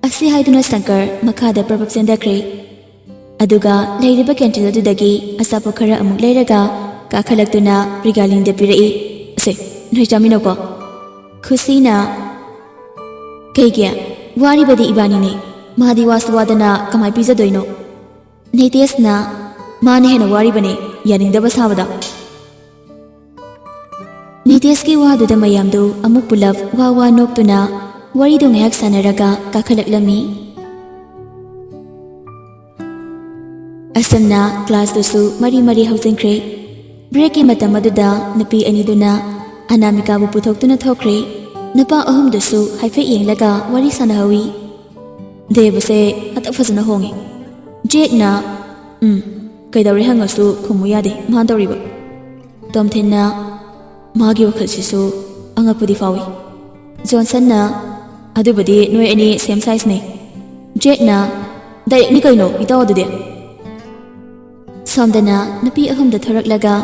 ꯑꯁꯤ ꯍꯥꯏꯗꯨꯅ ꯁꯪꯀꯔ ꯃꯈꯥꯗ ꯄ꯭ꯔꯞ ꯄ꯭ꯔꯞ ꯆꯦꯟꯊꯈ꯭ꯔꯦ꯫ ꯑꯗꯨꯒ ꯂꯩꯔꯤꯕ ꯀꯦꯟꯇꯤꯟ ꯑꯗꯨꯗꯒꯤ ꯑꯆꯥꯄꯣꯠ ꯈꯔ ꯑꯃꯨꯛ ꯂꯩꯔꯒ ꯀꯥꯈꯠꯂꯛꯇꯨꯅ ꯄ꯭ꯔꯤꯒꯥꯂꯤꯅꯤꯗ ꯄꯤꯔꯛꯏ꯫ "ꯑꯁꯦ, ꯅꯣꯏ ꯆꯥꯃꯤꯟꯅꯧꯀꯣ"꯫ ꯈꯨꯁꯤꯅ, "ꯀꯩꯒꯤ? ꯋꯥꯔꯤꯕꯗꯤ ꯏꯕꯥꯅꯤꯅꯦ꯫ ꯃꯥꯗꯤ ꯋꯥꯁꯨ ꯋꯥꯗꯅ ꯀꯃꯥꯏ ꯄꯤꯖꯗꯣꯏꯅꯣ?" ꯅꯤꯇꯦꯁꯅ, "ꯃꯥꯅ ꯍꯦꯟꯅ ꯋꯥꯔꯤꯕꯅꯦ, ꯌꯥꯅꯤꯡꯗꯕ ꯁꯥꯕꯗ"꯫ ꯅꯤꯇꯦꯁꯀꯤ ꯋꯥꯗꯨꯗ ꯃꯌꯥꯝꯗꯨ ꯑꯃꯨꯛ ꯄꯨꯂꯞ ꯋꯥ ꯋꯥ ꯅꯣꯛꯇꯨꯅ ꯋꯥꯔꯤꯗꯨ ꯉꯥꯏꯍꯥꯛ ꯁꯥꯟꯅꯔꯒ ꯀꯥꯈꯠꯂꯛꯂꯝꯃꯤ꯫ ꯑꯁꯨꯝꯅ ꯀ꯭ꯂꯥꯁꯇꯨꯁꯨ ꯃꯔꯤ ꯃꯔꯤ ꯍꯧꯖꯤꯟꯈ꯭ꯔꯦ꯫ ꯕ꯭ꯔꯦꯛꯀꯤ ꯃꯇꯝ ꯑꯗꯨꯗ ꯅꯨꯄꯤ ꯑꯅꯤꯗꯨꯅ ꯑꯅꯥꯃꯤꯀꯥꯕꯨ ꯄꯨꯊꯣꯛꯇꯨꯅ ꯊꯣꯛꯈ꯭ꯔꯦ꯫ ꯅꯨꯄꯥ ꯑꯍꯨꯝꯗꯨꯁꯨ ꯍꯥꯏꯐꯦꯠ ꯌꯦꯡꯂꯒ ꯋꯥꯔꯤ ꯁꯥꯟꯅꯍꯧꯏ꯫ ꯗꯦꯕꯁꯦ ꯍꯟꯗꯛ ꯐꯖꯅ ꯍꯣꯡꯉꯦ꯫ ꯖꯦꯛꯅ, "ꯎꯝ, ꯀꯩꯗꯧꯔꯦ ꯍꯪꯉꯁꯨ ꯈꯨꯝꯃꯨ ꯌꯥꯗꯦ, ꯃꯥꯅ ꯇꯧꯔꯤꯕ"꯫ ꯇꯣꯝꯊꯤꯟꯅ, "ꯃꯥꯒꯤ ꯋꯥꯈꯜꯁꯤꯁꯨ ꯑꯉꯛꯄꯗꯤ ꯐꯥꯎꯏ"꯫ ꯖꯣꯟꯁꯟꯅ, "ꯑꯗꯨꯕꯨꯗꯤ ꯅꯣꯏ ꯑꯅꯤ ꯁꯦꯝ ꯁꯥꯏꯖꯅꯦ"꯫ ꯖꯦꯛꯅ, "ꯗꯥꯏꯔꯦꯛꯅꯤ ꯀꯩꯅꯣ ꯏꯇꯥꯎ ꯑꯗꯨꯗꯤ"꯫ ꯁꯣꯝꯗꯅ ꯅꯨꯄꯤ ꯑꯍꯨꯝꯗ ꯊꯣꯔꯛꯂꯒ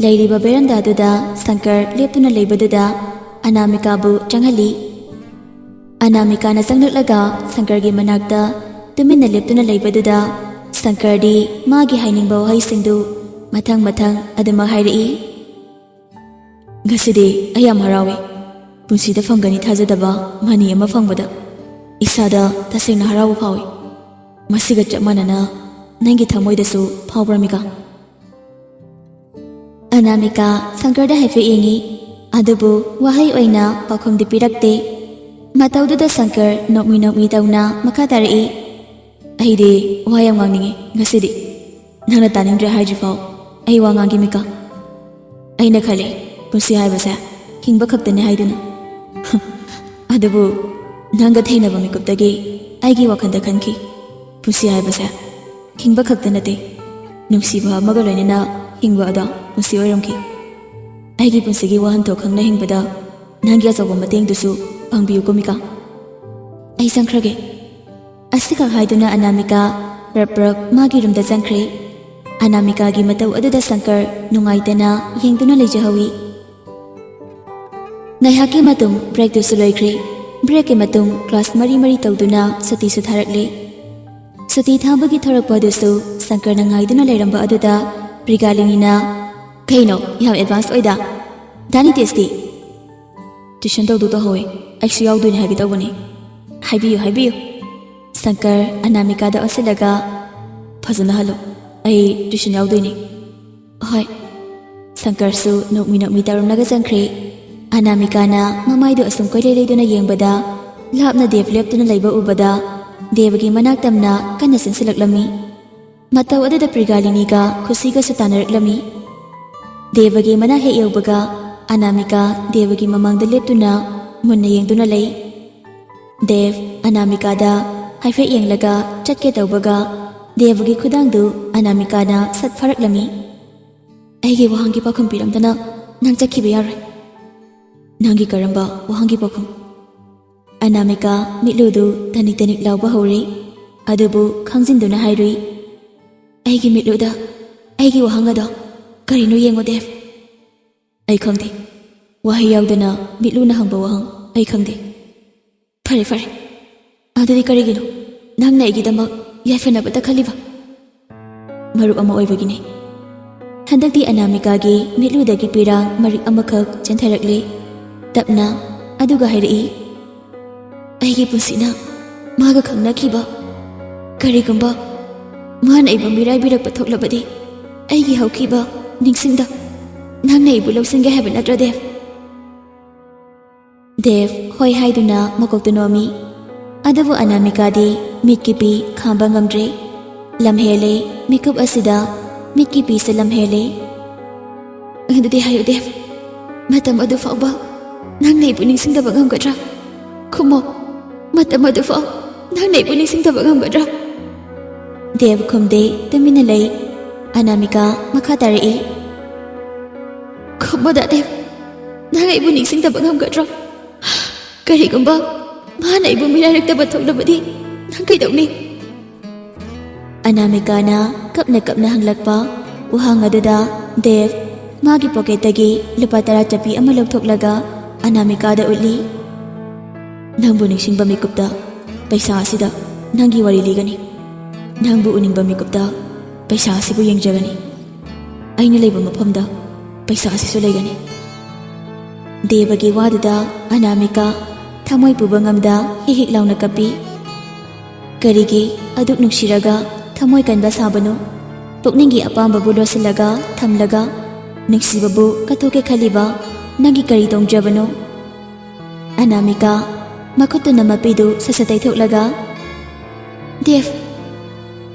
ꯂꯩꯔꯤꯕ ꯕꯦꯔꯟꯗꯥꯗꯨꯗ ꯁꯪꯀꯔ ꯂꯦꯞꯇꯨꯅ ꯂꯩꯕꯗꯨꯗ ꯑꯅꯥꯃꯤꯀꯥꯕꯨ ꯆꯪꯍꯜꯂꯤ꯫ ꯑꯅꯥꯃꯤꯀꯥꯅ ꯆꯪꯂꯛꯂꯒ ꯁꯪꯀꯔꯒꯤ ꯃꯅꯥꯛꯇ ꯇꯨꯃꯤꯟꯅ ꯂꯦꯞꯇꯨꯅ ꯂꯩꯕꯗꯨꯗ ꯁꯪꯀꯔꯗꯤ ꯃꯥꯒꯤ ꯍꯥꯏꯅꯤꯡꯕ ꯋꯥꯍꯩꯁꯤꯡꯗꯨ ꯃꯊꯪ ꯃꯊꯪ ꯑꯗꯨꯃꯛ ꯍꯥꯏꯔꯛꯏ꯫ "ꯉꯁꯤꯗꯤ ꯑꯩ ꯌꯥꯝ ꯍꯔꯥꯎꯏ꯫ ꯄꯨꯟꯁꯤꯗ ꯐꯪꯒꯅꯤ ꯊꯥꯖꯗꯕ ꯃꯅꯤ ꯑꯃ ꯐꯪꯕꯗ ꯏꯁꯥꯗ ꯇꯁꯦꯡꯅ ꯍꯔꯥꯎꯕ ꯐꯥꯎꯏ꯫ ꯃꯁꯤꯒ ꯆꯞ ꯃꯥꯟꯅꯅ ꯅꯪꯒꯤ ꯊꯃꯣꯏꯗꯁꯨ ꯐꯥꯎꯕ꯭ꯔꯥ, ꯃꯤꯀꯥ?" ꯑꯅꯥꯃꯤꯀꯥ ꯁꯪꯀꯔꯗ ꯍꯥꯏꯐꯦꯠ ꯌꯦꯡꯉꯤ, ꯑꯗꯨꯕꯨ ꯋꯥꯍꯩ ꯑꯣꯏꯅ ꯄꯥꯎꯈꯨꯝꯗꯤ ꯄꯤꯔꯛꯇꯦ꯫ ꯃꯇꯧꯗꯨꯗ ꯁꯪꯀꯔ ꯅꯣꯛꯃꯤ ꯅꯣꯛꯃꯤ ꯇꯧꯅ ꯃꯈꯥ ꯇꯥꯔꯛꯏ, "ꯑꯩꯗꯤ ꯋꯥ ꯌꯥꯝ ꯉꯥꯡꯅꯤꯡꯉꯤ ꯉꯁꯤꯗꯤ꯫ ꯅꯪꯅ ꯇꯥꯅꯤꯡꯗ꯭ꯔꯦ ꯍꯥꯏꯗ꯭ꯔꯤꯐꯥꯎ ꯑꯩ ꯋꯥ ꯉꯥꯡꯈꯤꯃꯤꯀ"꯫ ꯑꯩꯅ ꯈꯜꯂꯤ, ꯄꯨꯟꯁꯤ ꯍꯥꯏꯕꯁꯦ ꯍꯤꯡꯕ ꯈꯛꯇꯅꯤ ꯍꯥꯏꯗꯨꯅ꯫ ꯑꯗꯨꯕꯨ ꯅꯪꯒ ꯊꯦꯡꯅꯕ ꯃꯤꯀꯨꯞꯇꯒꯤ ꯑꯩꯒꯤ ꯋꯥꯈꯜꯗ ꯈꯟꯈꯤ, ꯄꯨꯟꯁꯤ ꯍꯥꯏꯕꯁꯦ ꯍꯤꯡꯕ ꯈꯛꯇ ꯅꯠꯇꯦ, ꯅꯨꯡꯁꯤꯕ ꯑꯃꯒ ꯂꯣꯏꯅꯅ ꯍꯤꯡꯕ ꯑꯗꯣ ꯄꯨꯟꯁꯤ ꯑꯣꯏꯔꯝꯈꯤ꯫ ꯑꯩꯒꯤ ꯄꯨꯟꯁꯤꯒꯤ ꯋꯥꯍꯟꯊꯣꯛ ꯈꯪꯅ ꯍꯤꯡꯕꯗ ꯅꯪꯒꯤ ꯑꯆꯧꯕ ꯃꯇꯦꯡꯗꯨꯁꯨ ꯄꯥꯡꯕꯤꯌꯨꯀꯣ ꯃꯤꯀꯥ꯫ ꯑꯩ ꯆꯪꯈ꯭ꯔꯒꯦ꯫ ꯑꯁꯤꯈꯛ ꯍꯥꯏꯗꯨꯅ ꯑꯅꯥꯃꯤꯀꯥ ꯔꯞ ꯔꯞ ꯃꯥꯒꯤ ꯔꯨꯝꯗ ꯆꯪꯈ꯭ꯔꯦ꯫ ꯑꯅꯥꯃꯤꯀꯥꯒꯤ ꯃꯇꯧ ꯑꯗꯨꯗ ꯁꯪꯀꯔ ꯅꯨꯡꯉꯥꯏꯇꯅ ꯌꯦꯡꯗꯨꯅ ꯂꯩꯖꯍꯧꯏ꯫ ꯉꯥꯏꯍꯥꯛꯀꯤ ꯃꯇꯨꯡ ꯕ꯭ꯔꯦꯛꯇꯨꯁꯨ ꯂꯣꯏꯈ꯭ꯔꯦ꯫ ꯕ꯭ꯔꯦꯛꯀꯤ ꯃꯇꯨꯡ ꯀ꯭ꯂꯥꯁ ꯃꯔꯤ ꯃꯔꯤ ꯇꯧꯗꯨꯅ ꯁꯨꯇꯤꯁꯨ ꯊꯥꯔꯛꯂꯦ꯫ ꯁꯨꯇꯤ ꯊꯥꯕꯒꯤ ꯊꯣꯔꯛꯄ ꯑꯗꯨꯁꯨ ꯁꯪꯀꯔꯅ ꯉꯥꯏꯗꯨꯅ ꯂꯩꯔꯝꯕ ꯑꯗꯨꯗ ꯄ꯭ꯔꯤꯒꯥꯂꯤꯅꯤꯅ, "ꯀꯩꯅꯣ, ꯌꯥꯝ ꯑꯦꯗꯚꯥꯟꯁ ꯑꯣꯏꯗ꯫ ꯗꯥꯅꯤ ꯇꯦꯁꯇꯤ?" "ꯇ꯭ꯌꯨꯁꯟ ꯇꯧꯗꯨ ꯇꯧꯍꯧꯋꯦ, ꯑꯩꯁꯨ ꯌꯥꯎꯗꯣꯏꯅꯦ ꯍꯥꯏꯒꯦ ꯇꯧꯕꯅꯦ꯫" "ꯍꯥꯏꯕꯤꯌꯨ, ꯍꯥꯏꯕꯤꯌꯨ꯫" ꯁꯪꯀꯔ ꯑꯅꯥꯃꯤꯀꯥꯗ ꯑꯣꯟꯁꯤꯜꯂꯒ, "ꯐꯖꯅ ꯍꯜꯂꯨ, ꯑꯩ ꯇ꯭ꯌꯨꯁꯟ ꯌꯥꯎꯗꯣꯏꯅꯦ꯫" "ꯍꯣꯏ꯫" ꯁꯪꯀꯔꯁꯨ ꯅꯣꯛꯃꯤ ꯅꯣꯛꯃꯤ ꯇꯧꯔꯝꯂꯒ ꯆꯪꯈ꯭ꯔꯦ꯫ ꯑꯅꯥꯃꯤꯀꯥꯅ ꯃꯃꯥꯏꯗꯨ ꯑꯁꯨꯝ ꯀꯣꯏꯂꯩ ꯂꯩꯗꯨꯅ ꯌꯦꯡꯕꯗ, ꯂꯥꯞꯅ ꯗꯦꯕ ꯂꯦꯞꯇꯨꯅ ꯂꯩꯕ ꯎꯕꯗ, ꯗꯦꯕꯒꯤ ꯃꯅꯥꯛ ꯇꯝꯅ ꯀꯟꯅ ꯆꯦꯟꯁꯤꯜꯂꯛꯂꯝꯃꯤ꯫ ꯃꯇꯧ ꯑꯗꯨꯗ ꯄ꯭ꯔꯤꯒꯥꯂꯤꯅꯤꯒ ꯈꯨꯁꯤꯒꯁꯨ ꯇꯥꯟꯅꯔꯛꯂꯝꯃꯤ꯫ ꯗꯦꯕꯒꯤ ꯃꯅꯥꯛ ꯍꯦꯛ ꯌꯧꯕꯒ, ꯑꯅꯥꯃꯤꯀꯥ ꯗꯦꯕꯒꯤ ꯃꯃꯥꯡꯗ ꯂꯦꯞꯇꯨꯅ ꯃꯨꯟꯅ ꯌꯦꯡꯗꯨꯅ ꯂꯩ꯫ ꯗꯦꯕ ꯑꯅꯥꯃꯤꯀꯥꯗ ꯍꯥꯏꯐꯦꯠ ꯌꯦꯡꯂꯒ ꯆꯠꯀꯦ ꯇꯧꯕꯒ, ꯗꯦꯕꯒꯤ ꯈꯨꯗꯥꯡꯗꯨ ꯑꯅꯥꯃꯤꯀꯥꯅ ꯁꯠ ꯐꯥꯔꯛꯂꯝꯃꯤ꯫ "ꯑꯩꯒꯤ ꯋꯥꯍꯪꯒꯤ ꯄꯥꯎꯈꯨꯝ ꯄꯤꯔꯝꯗꯅ ꯅꯪ ꯆꯠꯈꯤꯕ ꯌꯥꯔꯣꯏ꯫" "ꯅꯪꯒꯤ ꯀꯔꯝꯕ ꯋꯥꯍꯪꯒꯤ ꯄꯥꯎꯈꯨꯝ?" ꯑꯅꯥꯃꯤꯀꯥ ꯃꯤꯠꯂꯨꯗꯨ ꯇꯅꯤꯛ ꯇꯅꯤꯛ ꯂꯥꯎꯕ ꯍꯧꯔꯦ꯫ ꯑꯗꯨꯕꯨ ꯈꯪꯖꯤꯟꯗꯨꯅ ꯍꯥꯏꯔꯨꯏ, "ꯑꯩꯒꯤ ꯃꯤꯠꯂꯨꯗ ꯑꯩꯒꯤ ꯋꯥꯍꯪ ꯑꯗꯣ ꯀꯔꯤꯅꯣ ꯌꯦꯡꯉꯣ ꯗꯦꯕ꯫" "ꯑꯩ ꯈꯪꯗꯦ꯫ ꯋꯥꯍꯩ ꯌꯥꯎꯗꯅ ꯃꯤꯠꯂꯨꯅ ꯍꯪꯕ ꯋꯥꯍꯪ ꯑꯩ ꯈꯪꯗꯦ꯫" "ꯐꯔꯦ, ꯐꯔꯦ꯫ ꯑꯗꯨꯗꯤ ꯀꯔꯤꯒꯤꯅꯣ ꯅꯪꯅ ꯑꯩꯒꯤꯗꯃꯛ ꯌꯥꯏꯐꯅꯕꯇ ꯈꯜꯂꯤꯕ?" "ꯃꯔꯨꯞ ꯑꯃ ꯑꯣꯏꯕꯒꯤꯅꯤ꯫" ꯍꯟꯗꯛꯇꯤ ꯑꯅꯥꯃꯤꯀꯥꯒꯤ ꯃꯤꯠꯂꯨꯗꯒꯤ ꯄꯤꯔꯥꯡ ꯃꯔꯤꯛ ꯑꯃꯈꯛ ꯆꯦꯟꯊꯔꯛꯂꯦ꯫ ꯇꯞꯅ, ꯑꯗꯨꯒ ꯍꯥꯏꯔꯛꯏ, "ꯑꯩꯒꯤ ꯄꯨꯟꯁꯤꯅ ꯃꯥꯒ ꯈꯪꯅꯈꯤꯕ, ꯀꯔꯤꯒꯨꯝꯕ ꯃꯥꯅ ꯑꯩꯕꯨ ꯃꯤꯔꯥꯏꯕꯤꯔꯛꯄ ꯊꯣꯛꯂꯕꯗꯤ, ꯑꯩꯒꯤ ꯍꯧꯈꯤꯕ ꯅꯤꯡꯁꯤꯡꯗ ꯅꯪꯅ ꯑꯩꯕꯨ ꯂꯧꯁꯤꯟꯒꯦ ꯍꯥꯏꯕ ꯅꯠꯇ꯭ꯔ ꯗꯦꯕ?" ꯗꯦꯕ ꯍꯣꯏ ꯍꯥꯏꯗꯨꯅ ꯃꯀꯣꯛꯇꯨ ꯅꯣꯝꯃꯤ꯫ ꯑꯗꯨꯕꯨ ꯑꯅꯥꯃꯤꯀꯥꯗꯤ ꯃꯤꯠꯀꯤ ꯄꯤ ꯈꯥꯝꯕ ꯉꯝꯗ꯭ꯔꯦ꯫ ꯂꯝꯍꯦꯜꯂꯦ, ꯃꯤꯀꯨꯞ ꯑꯁꯤꯗ ꯃꯤꯠꯀꯤ ꯄꯤꯁꯨ ꯂꯝꯍꯦꯜꯂꯦ꯫ "ꯑꯗꯨꯗꯤ ꯍꯥꯏꯌꯨ ꯗꯦꯕ, ꯃꯇꯝ ꯑꯗꯨ ꯐꯥꯎꯕ ꯅꯪꯅ ꯑꯩꯕꯨ ꯅꯤꯡꯁꯤꯡꯗꯕ ꯉꯝꯒꯗ꯭ꯔꯥ? ꯈꯨꯝꯃꯣ, ꯃꯇꯝ ꯑꯗꯨ ꯐꯥꯎ ꯅꯪꯅ ꯑꯩꯕꯨ ꯅꯤꯡꯁꯤꯡꯗꯕ ꯉꯝꯒꯗ꯭ꯔꯥ?" ꯗꯦꯕ ꯈꯨꯝꯗꯦ, ꯇꯨꯃꯤꯟꯅ ꯂꯩ꯫ ꯑꯅꯥꯃꯤꯀꯥ ꯃꯈꯥ ꯇꯥꯔꯛꯏ, "ꯈꯨꯝꯃꯣꯗ ꯗꯦꯕ, ꯅꯪ ꯑꯩꯕꯨ ꯅꯤꯡꯁꯤꯡꯗꯕ ꯉꯝꯒꯗ꯭ꯔꯣ? ꯀꯔꯤꯒꯨꯝꯕ ꯃꯥꯅ ꯑꯩꯕꯨ ꯃꯤꯔꯥꯏꯔꯛꯇꯕ ꯊꯣꯛꯂꯕꯗꯤ ꯅꯪ ꯀꯩꯗꯧꯅꯤ?" ꯑꯅꯥꯃꯤꯀꯥꯅ ꯀꯞꯅ ꯀꯞꯅ ꯍꯪꯂꯛꯄ ꯋꯥꯍꯪ ꯑꯗꯨꯗ ꯗꯦꯕ ꯃꯥꯒꯤ ꯄꯣꯀꯦꯠꯇꯒꯤ ꯂꯨꯄꯥ ꯇꯔꯥ ꯆꯠꯄꯤ ꯑꯃ ꯂꯧꯊꯣꯛꯂꯒ ꯑꯅꯥꯃꯤꯀꯥꯗ ꯎꯠꯂꯤ꯫ "ꯅꯪꯕꯨ ꯅꯤꯡꯁꯤꯡꯕ ꯃꯤꯀꯨꯞꯇ ꯄꯩꯁꯥ ꯑꯁꯤꯗ ꯅꯪꯒꯤ ꯋꯥꯔꯤ ꯂꯤꯒꯅꯤ꯫ ꯅꯪꯕꯨ ꯎꯅꯤꯡꯕ ꯃꯤꯀꯨꯞꯇ ꯄꯩꯁꯥ ꯑꯁꯤꯕꯨ ꯌꯦꯡꯖꯒꯅꯤ꯫ ꯑꯩꯅ ꯂꯩꯕ ꯃꯐꯝꯗ ꯄꯩꯁꯥ ꯑꯁꯤꯁꯨ ꯂꯩꯒꯅꯤ꯫" ꯗꯦꯕꯒꯤ ꯋꯥꯗꯨꯗ ꯑꯅꯥꯃꯤꯀꯥ ꯊꯃꯣꯏ ꯄꯨꯕ ꯉꯝꯗ ꯍꯤꯛ ꯍꯤꯛ ꯂꯥꯎꯅ ꯀꯞꯄꯤ꯫ ꯀꯔꯤꯒꯤ ꯑꯗꯨꯛ ꯅꯨꯡꯁꯤꯔꯒ ꯊꯃꯣꯏ ꯀꯟꯕ ꯁꯥꯕꯅꯣ? ꯄꯨꯛꯅꯤꯡꯒꯤ ꯑꯄꯥꯝꯕꯕꯨ ꯂꯣꯠꯁꯤꯜꯂꯒ ꯊꯝꯂꯒ ꯅꯨꯡꯁꯤꯕꯕꯨ ꯀꯠꯊꯣꯛꯀꯦ ꯈꯜꯂꯤꯕ ꯅꯪꯒꯤ ꯀꯔꯤ ꯇꯣꯡꯖꯕꯅꯣ? ꯑꯅꯥꯃꯤꯀꯥ ꯃꯈꯨꯠꯇꯨꯅ ꯃꯄꯤꯗꯨ ꯁꯠ ꯁꯠ ꯇꯩꯊꯣꯛꯂꯒ, "ꯗꯦꯕ,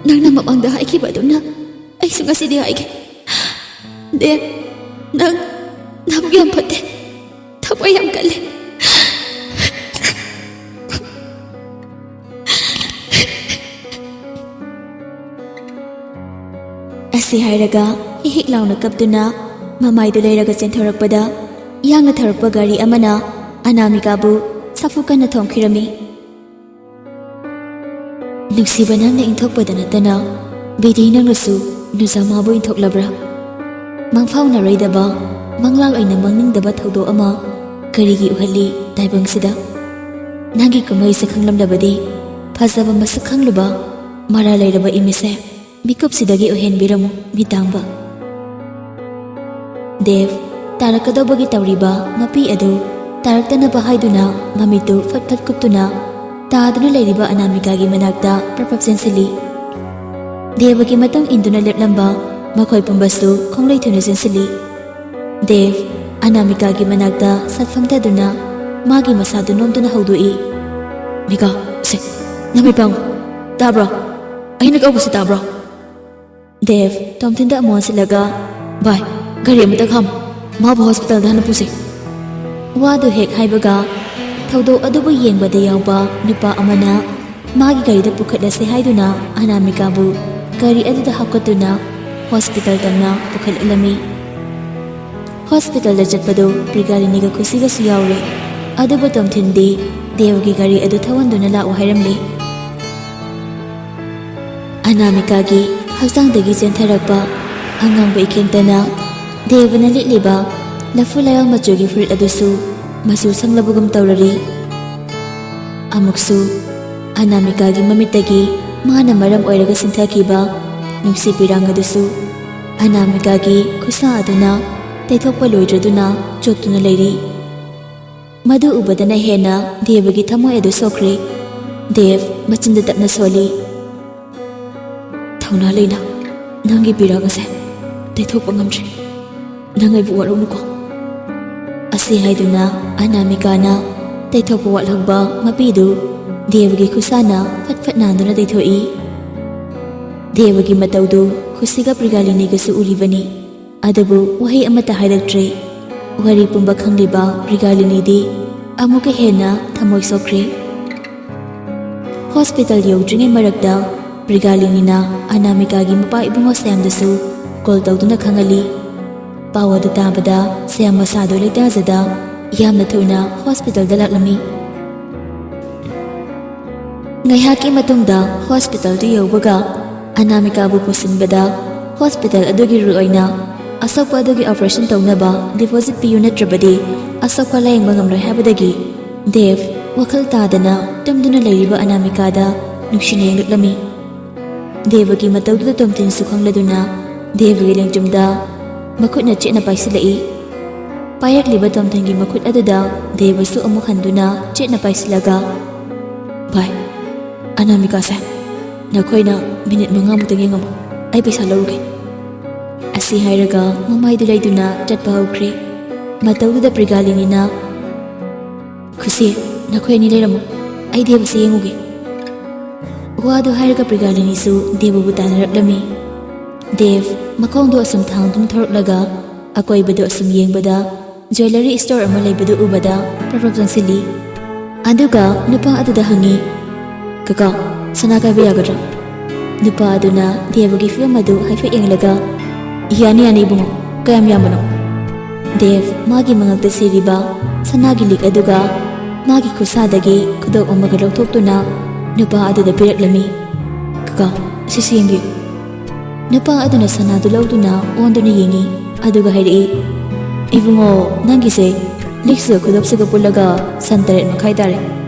ꯅꯪꯅ ꯃꯃꯥꯡꯗ ꯍꯥꯏꯈꯤꯕ ꯑꯗꯨꯝꯅ ꯑꯩꯁꯨ ꯉꯁꯤꯗꯤ ꯍꯥꯏꯒꯦ꯫ ꯗꯦꯕ, ꯅꯪ ꯅꯕꯨꯛ ꯌꯥꯝ ꯐꯠꯇꯦ, ꯊꯋꯥꯏ ꯌꯥꯝ ꯀꯜꯂꯦ꯫" ꯑꯁꯤ ꯍꯥꯏꯔꯒ ꯍꯤꯛ ꯍꯤꯛ ꯂꯥꯎꯅ ꯀꯞꯇꯨꯅ ꯃꯃꯥꯏꯗꯨ ꯂꯩꯔꯒ ꯆꯦꯟꯊꯣꯔꯛꯄꯗ, ꯌꯥꯡꯅ ꯊꯧꯔꯛꯄ ꯒꯥꯔꯤ ꯑꯃꯅ ꯑꯅꯥꯃꯤꯀꯥꯕꯨ ꯁꯥꯐꯨ ꯀꯟꯅ ꯊꯣꯝꯈꯤꯔꯝꯃꯤ꯫ "ꯅꯨꯡꯁꯤꯕ ꯅꯪꯅ ꯏꯟꯊꯣꯛꯄꯗ ꯅꯠꯇꯅ ꯕꯤꯗꯤ ꯅꯪꯅꯁꯨ ꯅꯨꯖꯃꯥꯕꯨ ꯏꯟꯊꯣꯛꯂꯕ꯭ꯔꯥ? ꯃꯪꯐꯥꯎꯅꯔꯣꯏꯗꯕ, ꯃꯪꯂꯥꯛ ꯑꯣꯏꯅ ꯃꯪꯅꯤꯡꯗꯕ ꯊꯧꯗꯣꯛ ꯑꯃ ꯀꯔꯤꯒꯤ ꯎꯍꯜꯂꯤ ꯇꯥꯏꯕꯪꯁꯤꯗ? ꯅꯪꯒꯤ ꯀꯨꯝꯍꯩꯁꯦ ꯈꯪꯂꯝꯂꯕꯗꯤ ꯐꯖꯕ ꯃꯁꯛ ꯈꯪꯂꯨꯕ ꯃꯔꯥ ꯂꯩꯔꯕ ꯏꯃꯤꯠꯁꯦ ꯃꯤꯀꯨꯞꯁꯤꯗꯒꯤ ꯎꯍꯟꯕꯤꯔꯝꯃꯨ ꯃꯤꯇꯥꯡꯕ꯫" ꯗꯦꯕ ꯇꯥꯔꯛꯀꯗꯧꯕꯒꯤ ꯇꯧꯔꯤꯕ ꯃꯄꯤ ꯑꯗꯨ ꯇꯥꯔꯛꯇꯅꯕ ꯍꯥꯏꯗꯨꯅ ꯃꯃꯤꯠꯇꯨ ꯐꯠ ꯐꯠ ꯀꯨꯞꯇꯨꯅ ꯇꯥꯗꯨꯅ ꯂꯩꯔꯤꯕ ꯑꯅꯥꯃꯤꯀꯥꯒꯤ ꯃꯅꯥꯛꯇ ꯄ꯭ꯔꯞ ꯄ꯭ꯔꯞ ꯆꯦꯟꯁꯤꯜꯂꯤ꯫ ꯗꯦꯕꯒꯤ ꯃꯇꯨꯡ ꯏꯟꯗꯨꯅ ꯂꯦꯞꯂꯝꯕ ꯃꯈꯣꯏ ꯄꯨꯝꯕꯁꯨ ꯈꯣꯡꯂꯩ ꯊꯨꯅ ꯆꯦꯟꯁꯤꯜꯂꯤ꯫ ꯗꯦꯕ ꯑꯅꯥꯃꯤꯀꯥꯒꯤ ꯃꯅꯥꯛꯇ ꯁꯠ ꯐꯝꯊꯗꯨꯅ, ꯃꯥꯒꯤ ꯃꯁꯥꯗꯨ ꯅꯣꯝꯗꯨꯅ ꯍꯧꯗꯣꯛꯏ꯫ "ꯃꯤꯀꯥ, ꯁꯦ, ꯅꯃꯤꯠ ꯄꯥꯡꯉꯨ꯫ ꯇꯥꯕ꯭ꯔꯣ? ꯑꯩꯅ ꯀꯧꯕꯁꯤ ꯇꯥꯕ꯭ꯔꯣ?" ꯗꯦꯕ ꯇꯣꯝꯊꯤꯟꯗ ꯑꯃꯨꯛ ꯑꯣꯟꯁꯤꯜꯂꯒ, "ꯚꯥꯏ, ꯒꯥꯔꯤ ꯑꯃꯇ ꯈꯥꯝꯃꯨ꯫ ꯃꯥꯕꯨ ꯍꯣꯁꯄꯤꯇꯥꯜꯗ ꯍꯥꯟꯅ ꯄꯨꯁꯤ꯫" ꯋꯥꯗꯨ ꯍꯦꯛ ꯍꯥꯏꯕꯒ, ꯊꯧꯗꯣꯛ ꯑꯗꯨꯕꯨ ꯌꯦꯡꯕꯗ ꯌꯥꯎꯕ ꯅꯨꯄꯥ ꯑꯃꯅ ꯃꯥꯒꯤ ꯒꯥꯔꯤꯗ ꯄꯨꯈꯠꯂꯁꯤ ꯍꯥꯏꯗꯨꯅ ꯑꯅꯥꯃꯤꯀꯥꯕꯨ ꯒꯥꯔꯤ ꯑꯗꯨꯗ ꯍꯥꯞꯀꯠꯇꯨꯅ ꯍꯣꯁꯄꯤꯇꯥꯜ ꯇꯝꯅ ꯄꯨꯈꯠꯂꯛꯂꯝꯃꯤ꯫ ꯍꯣꯁꯄꯤꯇꯥꯜꯗ ꯆꯠꯄꯗꯨ ꯄ꯭ꯔꯤꯒꯥꯂꯤꯅꯤꯒ ꯈꯨꯁꯤꯒꯁꯨ ꯌꯥꯎꯔꯦ꯫ ꯑꯗꯨꯕꯨ ꯇꯣꯝꯊꯤꯟꯗꯤ ꯗꯦꯕꯒꯤ ꯒꯥꯔꯤ ꯑꯗꯨ ꯊꯧꯍꯟꯗꯨꯅ ꯂꯥꯛꯎ ꯍꯥꯏꯔꯝꯂꯦ꯫ ꯑꯅꯥꯃꯤꯀꯥꯒꯤ ꯍꯛꯆꯥꯡꯗꯒꯤ ꯆꯦꯟꯊꯔꯛꯄ ꯑꯉꯥꯡꯕ ꯏꯀꯦꯡꯇꯅ ꯗꯦꯕꯅ ꯂꯤꯠꯂꯤꯕ ꯂꯐꯨ ꯂꯩꯍꯥꯎ ꯃꯆꯨꯒꯤ ꯐꯨꯔꯤꯠ ꯑꯗꯨꯁꯨ ꯃꯆꯨ ꯁꯪꯂꯕꯒꯨꯝ ꯇꯧꯔꯔꯤ꯫ ꯑꯃꯨꯛꯁꯨ ꯑꯅꯥꯃꯤꯀꯥꯒꯤ ꯃꯃꯤꯠꯇꯒꯤ ꯃꯥꯅ ꯃꯔꯝ ꯑꯣꯏꯔꯒ ꯆꯤꯟꯊꯈꯤꯕ ꯅꯨꯡꯁꯤ ꯄꯤꯔꯥꯡ ꯑꯗꯨꯁꯨ ꯑꯅꯥꯃꯤꯀꯥꯒꯤ ꯈꯨꯠꯁꯥ ꯑꯗꯨꯅ ꯇꯩꯊꯣꯛꯄ ꯂꯣꯏꯗ꯭ꯔꯗꯨꯅ ꯆꯣꯠꯇꯨꯅ ꯂꯩꯔꯤ꯫ ꯃꯗꯨ ꯎꯕꯗꯅ ꯍꯦꯟꯅ ꯗꯦꯕꯒꯤ ꯊꯃꯣꯏ ꯑꯗꯨ ꯁꯣꯛꯈ꯭ꯔꯦ꯫ ꯗꯦꯕ ꯃꯆꯤꯟꯗ ꯇꯞꯅ ꯁꯣꯜꯂꯤ꯫ "ꯊꯧꯅꯥ ꯂꯩꯅ ꯅꯪꯒꯤ ꯄꯤꯔꯥꯡ ꯑꯁꯦ ꯇꯩꯊꯣꯛꯄ ꯉꯝꯗ꯭ꯔꯦ꯫ ꯅꯪ ꯑꯩꯕꯨ ꯋꯥꯔꯧꯅꯨꯀꯣ꯫" ꯑꯁꯤ ꯍꯥꯏꯗꯨꯅ ꯑꯅꯥꯃꯤꯀꯥꯅ ꯇꯩꯊꯣꯛꯄ ꯋꯥꯠꯍꯧꯕ ꯃꯄꯤꯗꯨ ꯗꯦꯕꯒꯤ ꯈꯨꯠꯁꯥꯅ ꯐꯠ ꯐꯠ ꯅꯥꯟꯗꯨꯅ ꯇꯩꯊꯣꯛꯏ꯫ ꯗꯦꯕꯒꯤ ꯃꯇꯧꯗꯨ ꯈꯨꯁꯤꯒ ꯄ꯭ꯔꯤꯒꯥꯂꯤꯅꯤꯒꯁꯨ ꯎꯔꯤꯕꯅꯤ꯫ ꯑꯗꯨꯕꯨ ꯋꯥꯍꯩ ꯑꯃꯠꯇ ꯍꯥꯏꯔꯛꯇ꯭ꯔꯦ꯫ ꯋꯥꯔꯤ ꯄꯨꯝꯕ ꯈꯪꯂꯤꯕ ꯄ꯭ꯔꯤꯒꯥꯂꯤꯅꯤꯗꯤ ꯑꯃꯨꯛꯀ ꯍꯦꯟꯅ ꯊꯃꯣꯏ ꯁꯣꯛꯈ꯭ꯔꯦ꯫ ꯍꯣꯁꯄꯤꯇꯥꯜ ꯌꯧꯗ꯭ꯔꯤꯉꯩ ꯃꯔꯛꯇ ꯄ꯭ꯔꯤꯒꯥꯂꯤꯅꯤꯅ ꯑꯅꯥꯃꯤꯀꯥꯒꯤ ꯃꯄꯥ ꯏꯕꯨꯡꯉꯣ ꯁ꯭ꯌꯥꯝꯗꯁꯨ ꯀꯣꯜ ꯇꯧꯗꯨꯅ ꯈꯪꯍꯜꯂꯤ꯫ ꯄꯥꯎ ꯑꯗꯨ ꯇꯥꯕꯗ ꯁ꯭ꯌꯥꯝ ꯃꯁꯥꯗꯨ ꯂꯩꯇꯥꯖꯗ ꯌꯥꯝꯅ ꯊꯨꯅ ꯍꯣꯁꯄꯤꯇꯥꯜꯗ ꯂꯥꯛꯂꯝꯃꯤ꯫ ꯉꯥꯏꯍꯥꯛꯀꯤ ꯃꯇꯨꯡꯗ ꯍꯣꯁꯄꯤꯇꯥꯜꯗꯨ ꯌꯧꯕꯒ ꯑꯅꯥꯃꯤꯀꯥꯕꯨ ꯄꯨꯁꯤꯟꯕꯗ ꯍꯣꯁꯄꯤꯇꯥꯜ ꯑꯗꯨꯒꯤ ꯔꯨꯜ ꯑꯣꯏꯅ ꯑꯁꯣꯛꯄ ꯑꯗꯨꯒꯤ ꯑꯣꯄꯔꯦꯁꯟ ꯇꯧꯅꯕ ꯗꯤꯄꯣꯖꯤꯠ ꯄꯤꯌꯨ, ꯅꯠꯇ꯭ꯔꯕꯗꯤ ꯑꯁꯣꯛꯄ ꯂꯥꯌꯦꯡꯕ ꯉꯝꯂꯣꯏ ꯍꯥꯏꯕꯗꯒꯤ ꯗꯦꯕ ꯋꯥꯈꯜ ꯇꯥꯗꯅ ꯇꯨꯝꯗꯨꯅ ꯂꯩꯔꯤꯕ ꯑꯅꯥꯃꯤꯀꯥꯗ ꯅꯨꯡꯁꯤꯅ ꯌꯦꯡꯂꯛꯂꯝꯃꯤ꯫ ꯗꯦꯕꯒꯤ ꯃꯇꯧꯗꯨꯗ ꯇꯣꯝꯊꯤꯟꯁꯨ ꯈꯪꯂꯗꯨꯅ ꯗꯦꯕꯒꯤ ꯂꯦꯡꯖꯨꯝꯗ ꯃꯈꯨꯠꯅ ꯆꯦꯠꯅ ꯄꯥꯏꯁꯤꯜꯂꯛꯏ꯫ ꯄꯥꯏꯔꯛꯂꯤꯕ ꯇꯣꯝꯊꯤꯟꯒꯤ ꯃꯈꯨꯠ ꯑꯗꯨꯗ ꯗꯦꯕꯁꯨ ꯑꯃꯨꯛ ꯍꯟꯗꯨꯅ ꯆꯦꯠꯅ ꯄꯥꯏꯁꯤꯜꯂꯒ, "ꯚꯥꯏ, ꯑꯅꯥꯃꯤꯀꯥꯁꯦ ꯅꯈꯣꯏꯅ ꯃꯤꯅꯤꯠ ꯃꯉꯥꯃꯨꯛꯇꯪ ꯌꯦꯡꯉꯝꯃꯨ, ꯑꯩ ꯄꯩꯁꯥ ꯂꯧꯔꯨꯒꯦ꯫" ꯑꯁꯤ ꯍꯥꯏꯔꯒ ꯃꯃꯥꯏꯗꯨ ꯂꯩꯗꯨꯅ ꯆꯠꯄ ꯍꯧꯈ꯭ꯔꯦ꯫ ꯃꯇꯧꯗꯨꯗ ꯄ꯭ꯔꯤꯒꯥꯂꯤꯅꯤꯅ, ꯈꯨꯁꯤ, ꯅꯈꯣꯏ ꯑꯅꯤ ꯂꯩꯔꯝꯃꯣ, ꯑꯩ ꯗꯦꯕꯁꯦ ꯌꯦꯡꯉꯨꯒꯦ꯫ ꯋꯥꯗꯨ ꯍꯥꯏꯔꯒ ꯄ꯭ꯔꯤꯒꯥꯂꯤꯅꯤꯁꯨ ꯗꯦꯕꯕꯨ ꯇꯥꯟꯅꯔꯛꯂꯝꯃꯤ꯫ ꯗꯦꯕ ꯃꯈꯣꯡꯗꯨ ꯑꯁꯨꯝ ꯊꯥꯡꯗꯨꯅ ꯊꯣꯔꯛꯂꯒ ꯑꯀꯣꯏꯕꯗꯨ ꯑꯁꯨꯝ ꯌꯦꯡꯕꯗ ꯖ꯭ꯋꯦꯂꯔꯤ ꯁ꯭ꯇꯣꯔ ꯑꯃ ꯂꯩꯕꯗꯨ ꯎꯕꯗ ꯄ꯭ꯔꯞ ꯄ꯭ꯔꯞ ꯆꯪꯁꯤꯜꯂꯤ꯫ ꯑꯗꯨꯒ ꯅꯨꯄꯥ ꯑꯗꯨꯗ ꯍꯪꯉꯤ, "ꯀꯀꯥ, ꯁꯅꯥ ꯀꯥꯏꯕ ꯌꯥꯒꯗ꯭ꯔꯥ?" ꯅꯨꯄꯥ ꯑꯗꯨꯅ ꯗꯦꯕꯒꯤ ꯐꯤꯕꯝ ꯑꯗꯨ ꯍꯥꯏꯐꯦꯠ ꯌꯦꯡꯂꯒ, "ꯌꯥꯅꯤ, ꯌꯥꯅꯤ ꯏꯕꯨꯡꯉꯣ, ꯀꯌꯥꯝ ꯌꯥꯝꯕꯅꯣ?" ꯗꯦꯕ ꯃꯥꯒꯤ ꯃꯉꯛꯇ ꯁꯤꯔꯤꯕ ꯁꯅꯥꯒꯤ ꯂꯤꯛ ꯑꯗꯨꯒ ꯃꯥꯒꯤ ꯈꯨꯠꯁꯥꯗꯒꯤ ꯈꯨꯗꯣꯞ ꯑꯃꯒ ꯂꯧꯊꯣꯛꯇꯨꯅ ꯅꯨꯄꯥ ꯑꯗꯨꯗ ꯄꯤꯔꯛꯂꯝꯃꯤ꯫ "ꯀꯀꯥ, ꯁꯤꯁꯤ ꯌꯦꯡꯕꯤꯌꯨ꯫" ꯅꯨꯄꯥ ꯑꯗꯨꯅ ꯁꯅꯥꯗꯨ ꯂꯧꯗꯨꯅ ꯑꯣꯟꯗꯨꯅ ꯌꯦꯡꯉꯤ, ꯑꯗꯨꯒ ꯍꯥꯏꯔꯛꯏ, "ꯏꯕꯨꯡꯉꯣ, ꯅꯪꯒꯤꯁꯦ ꯂꯤꯛꯁꯤꯒ ꯈꯨꯗꯣꯞꯁꯤꯒ ꯄꯨꯜꯂꯒ ꯁꯟ ꯇꯔꯦꯠ ꯃꯈꯥꯏ ꯇꯥꯔꯦ꯫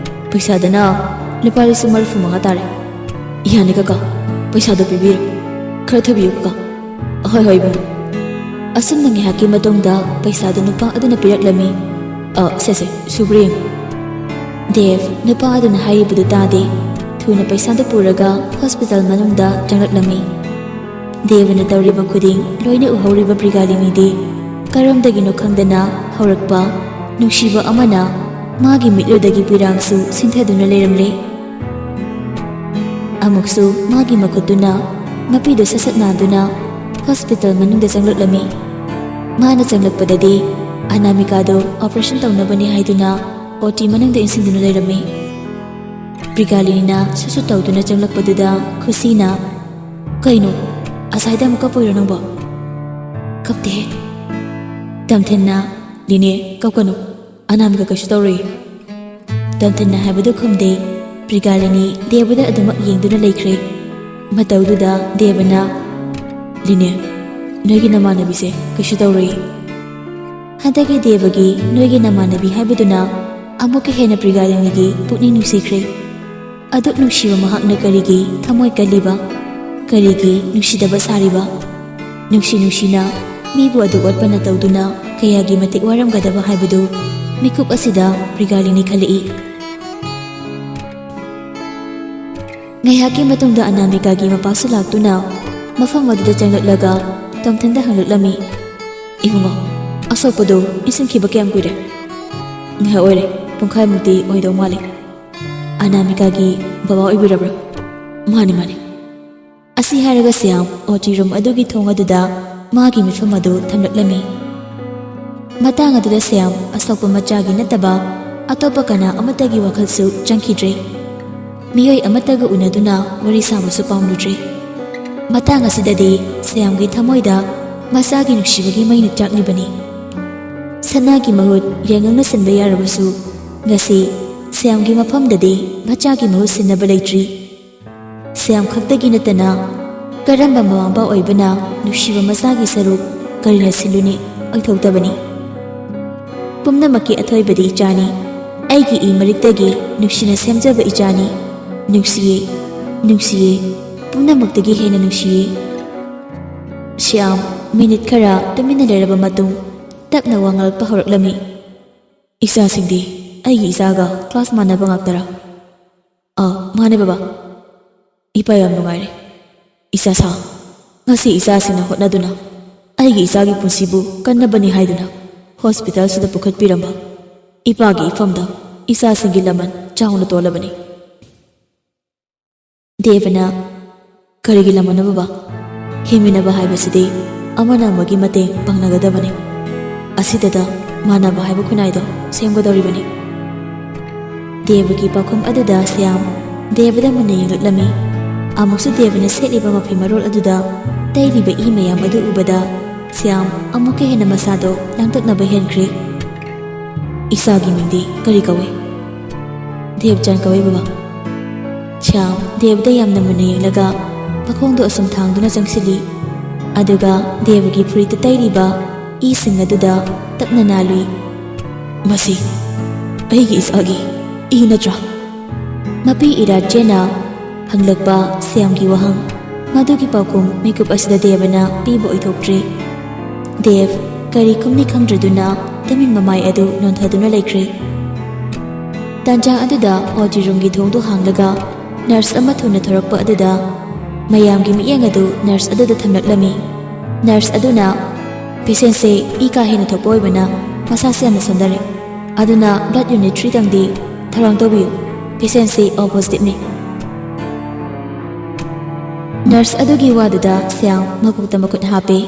ꯄꯩꯁꯥꯗꯅ ꯂꯨꯄꯥ ꯂꯤꯁꯤꯡ ꯃꯔꯤꯐꯨ ꯃꯉꯥ ꯇꯥꯔꯦ꯫" "ꯌꯥꯅꯤ ꯀꯀꯥ, ꯄꯩꯁꯥꯗꯣ ꯄꯤꯕꯤꯔꯣ꯫ ꯈꯔ ꯊꯨꯕꯤꯌꯨ ꯀꯀꯥ꯫" "ꯍꯣꯏ, ꯍꯣꯏ ꯏꯕꯨꯡꯉꯣ꯫" ꯑꯁꯨꯝꯅ ꯉꯥꯏꯍꯥꯛꯀꯤ ꯃꯇꯨꯡꯗ ꯄꯩꯁꯥꯗꯨ ꯅꯨꯄꯥ ꯑꯗꯨꯅ ꯄꯤꯔꯛꯂꯝꯃꯤ꯫ "ꯑ, ꯁꯦ, ꯁꯦ, ꯁꯨꯕ꯭ꯔꯥ ꯌꯦꯡꯉꯨ꯫" ꯗꯦꯕ ꯅꯨꯄꯥ ꯑꯗꯨꯅ ꯍꯥꯏꯔꯤꯕꯗꯨ ꯇꯥꯗꯦ꯫ ꯊꯨꯅ ꯄꯩꯁꯥꯗꯨ ꯄꯨꯔꯒ ꯍꯣꯁꯄꯤꯇꯥꯜ ꯃꯅꯨꯡꯗ ꯆꯪꯂꯛꯂꯝꯃꯤ꯫ ꯗꯦꯕꯅ ꯇꯧꯔꯤꯕ ꯈꯨꯗꯤꯡ ꯂꯣꯏꯅ ꯎꯍꯧꯔꯤꯕ ꯄ꯭ꯔꯤꯒꯥꯂꯤꯅꯤꯗꯤ ꯀꯔꯝꯗꯒꯤꯅꯣ ꯈꯪꯗꯅ ꯍꯧꯔꯛꯄ ꯅꯨꯡꯁꯤꯕ ꯑꯃꯅ ꯃꯥꯒꯤ ꯃꯤꯠꯂꯨꯗꯒꯤ ꯄꯤꯔꯥꯡꯁꯨ ꯁꯤꯟꯊꯗꯨꯅ ꯂꯩꯔꯝꯂꯦ꯫ ꯑꯃꯨꯛꯁꯨ ꯃꯥꯒꯤ ꯃꯈꯨꯠꯇꯨꯅ ꯃꯄꯤꯗꯨ ꯁꯠ ꯁꯠ ꯅꯥꯗꯨꯅ ꯍꯣꯁꯄꯤꯇꯥꯜ ꯃꯅꯨꯡꯗ ꯆꯪꯂꯛꯂꯝꯃꯤ꯫ ꯃꯥꯅ ꯆꯪꯂꯛꯄꯗꯗꯤ ꯑꯅꯥꯃꯤꯀꯥꯗꯨ ꯑꯣꯄꯔꯦꯁꯟ ꯇꯧꯅꯕꯅꯤ ꯍꯥꯏꯗꯨꯅ ꯑꯣ ꯇꯤ ꯃꯅꯨꯡꯗ ꯏꯟꯁꯤꯟꯗꯨꯅ ꯂꯩꯔꯝꯃꯤ꯫ ꯄ꯭ꯔꯤꯒꯥꯂꯤꯅꯤꯅ ꯁꯨꯠ ꯁꯨꯠ ꯇꯧꯗꯨꯅ ꯆꯪꯂꯛꯄꯗꯨꯗ ꯈꯨꯁꯤꯅ, "ꯀꯩꯅꯣ, ꯑꯁꯥꯏꯗ ꯑꯃꯨꯛ ꯀꯞꯄꯨꯏꯔꯣ ꯅꯪꯕꯣ?" "ꯀꯞꯇꯦꯍꯦ꯫" ꯇꯝꯊꯤꯟꯅ, "ꯂꯤꯅꯦ, ꯀꯞꯀꯅꯨ, ꯑꯅꯥꯃꯤꯀꯥ ꯀꯩꯁꯨ ꯇꯧꯔꯣꯏ꯫" ꯇꯝꯊꯤꯟꯅ ꯍꯥꯏꯕꯗꯨ ꯈꯨꯝꯗꯦ꯫ ꯄ꯭ꯔꯤꯒꯥꯂꯤꯅꯤ ꯗꯦꯕꯗ ꯑꯗꯨꯃꯛ ꯌꯦꯡꯗꯨꯅ ꯂꯩꯈ꯭ꯔꯦ꯫ ꯃꯇꯧꯗꯨꯗ ꯗꯦꯕꯅ, "ꯂꯤꯅꯦ, ꯅꯣꯏꯒꯤ ꯅꯃꯥꯟꯅꯕꯤꯁꯦ ꯀꯩꯁꯨ ꯇꯧꯔꯣꯏ꯫" ꯍꯟꯗꯛꯀꯤ ꯗꯦꯕꯒꯤ "ꯅꯣꯏꯒꯤ ꯅꯃꯥꯟꯅꯕꯤ" ꯍꯥꯏꯕꯗꯨꯅ ꯑꯃꯨꯛꯀ ꯍꯦꯟꯅ ꯄ꯭ꯔꯤꯒꯥꯂꯤꯅꯤꯒꯤ ꯄꯨꯛꯅꯤꯡ ꯅꯨꯡꯁꯤꯈ꯭ꯔꯦ꯫ ꯑꯗꯨꯛ ꯅꯨꯡꯁꯤꯕ ꯃꯍꯥꯛꯅ ꯀꯔꯤꯒꯤ ꯊꯃꯣꯏ ꯀꯜꯂꯤꯕ? ꯀꯔꯤꯒꯤ ꯅꯨꯡꯁꯤꯗꯕ ꯁꯥꯔꯤꯕ? ꯅꯨꯡꯁꯤ ꯅꯨꯡꯁꯤꯅ ꯃꯤꯕꯨ ꯑꯗꯨꯛ ꯑꯣꯠꯄꯅ ꯇꯧꯗꯨꯅ ꯀꯌꯥꯒꯤ ꯃꯇꯤꯛ ꯋꯥꯔꯝꯒꯗꯕ ꯍꯥꯏꯕꯗꯨ ꯃꯤꯀꯨꯞ ꯑꯁꯤꯗ ꯄ꯭ꯔꯤꯒꯥꯂꯤꯅꯤ ꯈꯜꯂꯛꯏ꯫ ꯉꯥꯏꯍꯥꯛꯀꯤ ꯃꯇꯨꯡꯗ ꯑꯅꯥꯃꯤꯀꯥꯒꯤ ꯃꯄꯥꯁꯨ ꯂꯥꯛꯇꯨꯅ ꯃꯐꯝ ꯑꯗꯨꯗ ꯆꯪꯂꯛꯂꯒ ꯇꯣꯝꯊꯤꯟꯗ ꯍꯪꯂꯛꯂꯝꯃꯤ, "ꯏꯕꯨꯡꯉꯣ, ꯑꯁꯣꯛꯄꯗꯨ ꯏꯟꯁꯤꯟꯈꯤꯕ ꯀꯌꯥꯝ ꯀꯨꯏꯔꯦ?" "ꯉꯥꯏꯍꯥꯛ ꯑꯣꯏꯔꯦ꯫ ꯄꯨꯡꯈꯥꯏꯃꯨꯛꯇꯤ ꯑꯣꯏꯗꯧ ꯃꯥꯜꯂꯤ꯫ ꯑꯅꯥꯃꯤꯀꯥꯒꯤ ꯕꯕꯥ ꯑꯣꯏꯕꯤꯔꯕ꯭ꯔꯥ? ꯃꯥꯅꯤ, ꯃꯥꯅꯤ꯫ ꯑꯁꯤ ꯍꯥꯏꯔꯒ ꯁ꯭ꯌꯥꯝ ꯑꯣ ꯇꯤ ꯔꯨꯝ ꯑꯗꯨꯒꯤ ꯊꯣꯡ ꯑꯗꯨꯗ ꯃꯥꯒꯤ ꯃꯤꯐꯝ ꯑꯗꯨ ꯊꯝꯂꯛꯂꯝꯃꯤ꯫ ꯃꯇꯥꯡ ꯑꯗꯨꯗ ꯁ꯭ꯌꯥꯝ ꯑꯁꯣꯛꯄ ꯃꯆꯥꯒꯤ ꯅꯠꯇꯕ ꯑꯇꯣꯞꯄ ꯀꯅꯥ ꯑꯃꯠꯇꯒꯤ ꯋꯥꯈꯜꯁꯨ ꯆꯪꯈꯤꯗ꯭ꯔꯦ꯫ ꯃꯤꯑꯣꯏ ꯑꯃꯠꯇꯒ ꯎꯅꯗꯨꯅ ꯋꯥꯔꯤ ꯁꯥꯕꯁꯨ ꯄꯥꯝꯂꯨꯗ꯭ꯔꯦ꯫ ꯃꯇꯥꯡ ꯑꯁꯤꯗꯗꯤ ꯁ꯭ꯌꯥꯝꯒꯤ ꯊꯃꯣꯏꯗ ꯃꯆꯥꯒꯤ ꯅꯨꯡꯁꯤꯕꯒꯤ ꯃꯩꯅ ꯆꯥꯛꯂꯤꯕꯅꯤ꯫ ꯁꯅꯥꯒꯤ ꯃꯍꯨꯠ ꯌꯥꯏꯉꯪꯅ ꯁꯤꯟꯕ ꯌꯥꯔꯕꯁꯨ, ꯉꯁꯤ ꯁ꯭ꯌꯥꯝꯒꯤ ꯃꯐꯝꯗꯗꯤ ꯃꯆꯥꯒꯤ ꯃꯍꯨꯠ ꯁꯤꯟꯅꯕ ꯂꯩꯇ꯭ꯔꯤ꯫ ꯁ꯭ꯌꯥꯝ ꯈꯛꯇꯒꯤ ꯅꯠꯇꯅ, ꯀꯔꯝꯕ ꯃꯃꯥ ꯃꯄꯥ ꯑꯣꯏꯕꯅ ꯅꯨꯡꯁꯤꯕ ꯃꯆꯥꯒꯤ ꯁꯔꯨꯛ ꯀꯔꯤꯅ ꯁꯤꯜꯂꯨꯅꯤ? ꯑꯣꯏꯊꯣꯛꯇꯕꯅꯤ꯫ ꯄꯨꯝꯅꯃꯛꯀꯤ ꯑꯊꯣꯏꯕꯗꯤ ꯏꯆꯥꯅꯤ꯫ ꯑꯩꯒꯤ ꯏ ꯃꯔꯤꯛꯇꯒꯤ ꯅꯨꯡꯁꯤꯅ ꯁꯦꯝꯖꯕ ꯏꯆꯥꯅꯤ꯫ ꯅꯨꯡꯁꯤꯌꯦ, ꯅꯨꯡꯁꯤꯌꯦ, ꯄꯨꯝꯅꯃꯛꯇꯒꯤ ꯍꯦꯟꯅ ꯅꯨꯡꯁꯤꯌꯦ꯫ ꯁ꯭ꯌꯥꯝ ꯃꯤꯅꯤꯠ ꯈꯔ ꯇꯨꯃꯤꯟꯅ ꯂꯩꯔꯕ ꯃꯇꯨꯡ ꯇꯞꯅ ꯋꯥ ꯉꯥꯡꯂꯛꯄ ꯍꯧꯔꯛꯂꯝꯃꯤ꯫ "ꯏꯆꯥꯁꯤꯡꯗꯤ ꯑꯩꯒꯤ ꯏꯆꯥꯒ ꯀ꯭ꯂꯥꯁ ꯃꯥꯟꯅꯕ ꯉꯥꯛꯇꯔꯥ?" "ꯑꯥ, ꯃꯥꯅꯦ ꯕꯕꯥ꯫ ꯏꯄꯥ ꯌꯥꯝ ꯅꯨꯡꯉꯥꯏꯔꯦ꯫ ꯏꯆꯥ ꯁꯥ, ꯉꯁꯤ ꯏꯆꯥꯁꯤꯡꯅ ꯍꯣꯠꯅꯗꯨꯅ ꯑꯩꯒꯤ ꯏꯆꯥꯒꯤ ꯄꯨꯟꯁꯤꯕꯨ ꯀꯟꯅꯕꯅꯤ ꯍꯥꯏꯗꯨꯅ ꯍꯣꯁꯄꯤꯇꯥꯜꯁꯤꯗ ꯄꯨꯈꯠꯄꯤꯔꯝꯕ ꯏꯄꯥꯒꯤ ꯏꯐꯝꯗ ꯏꯆꯥꯁꯤꯡꯒꯤ ꯂꯃꯟ ꯆꯥꯎꯅ ꯇꯣꯜꯂꯕꯅꯤ꯫" ꯗꯦꯕꯅ, "ꯀꯔꯤꯒꯤ ꯂꯃꯟꯅꯣ ꯕꯕꯥ? ꯍꯤꯡꯃꯤꯟꯅꯕ ꯍꯥꯏꯕꯁꯤꯗꯤ ꯑꯃꯅ ꯑꯃꯒꯤ ꯃꯇꯦꯡ ꯄꯥꯡꯅꯒꯗꯕꯅꯤ꯫ ꯑꯁꯤꯗꯇ ꯃꯥꯟꯅꯕ ꯍꯥꯏꯕ ꯈꯨꯟꯅꯥꯏꯗꯣ ꯁꯦꯝꯒꯗꯧꯔꯤꯕꯅꯤ꯫" ꯗꯦꯕꯒꯤ ꯄꯥꯎꯈꯨꯝ ꯑꯗꯨꯗ ꯁ꯭ꯌꯥꯝ ꯗꯦꯕꯗ ꯃꯨꯟꯅ ꯌꯦꯡꯂꯛꯂꯝꯃꯤ꯫ ꯑꯃꯨꯛꯁꯨ ꯗꯦꯕꯅ ꯁꯦꯠꯂꯤꯕ ꯃꯐꯤ ꯃꯔꯣꯜ ꯑꯗꯨꯗ ꯇꯩꯔꯤꯕ ꯏ ꯃꯌꯥꯝ ꯑꯗꯨ ꯎꯕꯗ ꯁ꯭ꯌꯥꯝ ꯑꯃꯨꯛꯀ ꯍꯦꯟꯅ ꯃꯁꯥꯗꯣ ꯂꯥꯡꯇꯛꯅꯕ ꯍꯦꯟꯈ꯭ꯔꯦ꯫ "ꯏꯆꯥꯒꯤ ꯃꯤꯡꯗꯤ ꯀꯔꯤ ꯀꯧꯏ?" "ꯗꯦꯕꯆꯥꯟ ꯀꯧꯏ ꯕꯕꯥ꯫" ꯁ꯭ꯌꯥꯝ ꯗꯦꯕꯗ ꯌꯥꯝꯅ ꯃꯨꯟꯅ ꯌꯦꯡꯂꯒ ꯃꯈꯣꯡꯗꯣ ꯑꯁꯨꯝ ꯊꯥꯡꯗꯨꯅ ꯆꯪꯁꯤꯜꯂꯤ꯫ ꯑꯗꯨꯒ ꯗꯦꯕꯒꯤ ꯐꯨꯔꯤꯠꯇ ꯇꯩꯔꯤꯕ ꯏꯁꯤꯡ ꯑꯗꯨꯗ ꯇꯞꯅ ꯅꯥꯜꯂꯨꯏ꯫ "ꯃꯁꯤ ꯑꯩꯒꯤ ꯏꯆꯥꯒꯤ ꯏ ꯅꯠꯇ꯭ꯔꯥ?" ꯃꯄꯤ ꯏꯔꯥꯠꯆꯦꯅ ꯍꯪꯂꯛꯄ ꯁ꯭ꯌꯥꯝꯒꯤ ꯋꯥꯍꯪ, ꯃꯗꯨꯒꯤ ꯄꯥꯎꯈꯨꯝ ꯃꯤꯀꯨꯞ ꯑꯁꯤꯗ ꯗꯦꯕꯅ ꯄꯤꯕ ꯑꯣꯏꯊꯣꯛꯇ꯭ꯔꯤ꯫ ꯗꯦꯕ ꯀꯔꯤ ꯈꯨꯝꯅꯤ ꯈꯪꯗ꯭ꯔꯗꯨꯅ ꯇꯨꯃꯤꯟ ꯃꯃꯥꯏ ꯑꯗꯨ ꯅꯣꯟꯊꯗꯨꯅ ꯂꯩꯈ꯭ꯔꯦ꯫ ꯇꯥꯟꯖꯥ ꯑꯗꯨꯗ ꯑꯣ ꯇꯤ ꯔꯨꯝꯒꯤ ꯊꯣꯡꯗꯨ ꯍꯥꯡꯂꯒ ꯅꯔꯁ ꯑꯃ ꯊꯨꯅ ꯊꯣꯔꯛꯄ ꯑꯗꯨꯗ ꯃꯌꯥꯝꯒꯤ ꯃꯤꯠꯌꯦꯡ ꯑꯗꯨ ꯅꯔꯁ ꯑꯗꯨꯗ ꯊꯝꯂꯛꯂꯝꯃꯤ꯫ ꯅꯔꯁ ꯑꯗꯨꯅ, "ꯄꯦꯁꯦꯟꯁꯦ ꯏ ꯀꯥ ꯍꯦꯟꯅ ꯊꯣꯛꯄ ꯑꯣꯏꯕꯅ ꯃꯁꯥꯁꯦ ꯌꯥꯝꯅ ꯁꯣꯟꯊꯔꯦ꯫ ꯑꯗꯨꯅ blood unit three ꯇꯪꯗꯤ ꯊꯧꯔꯥꯡ ꯇꯧꯕꯤꯌꯨ꯫ Patient ꯁꯤ O positive ꯅꯤ꯫ Nurse ꯑꯗꯨꯒꯤ ꯋꯥꯗꯨꯗ ꯁ꯭ꯌꯥꯝ ꯃꯀꯣꯛꯇ ꯃꯈꯨꯠ ꯍꯥꯞꯄꯦ꯫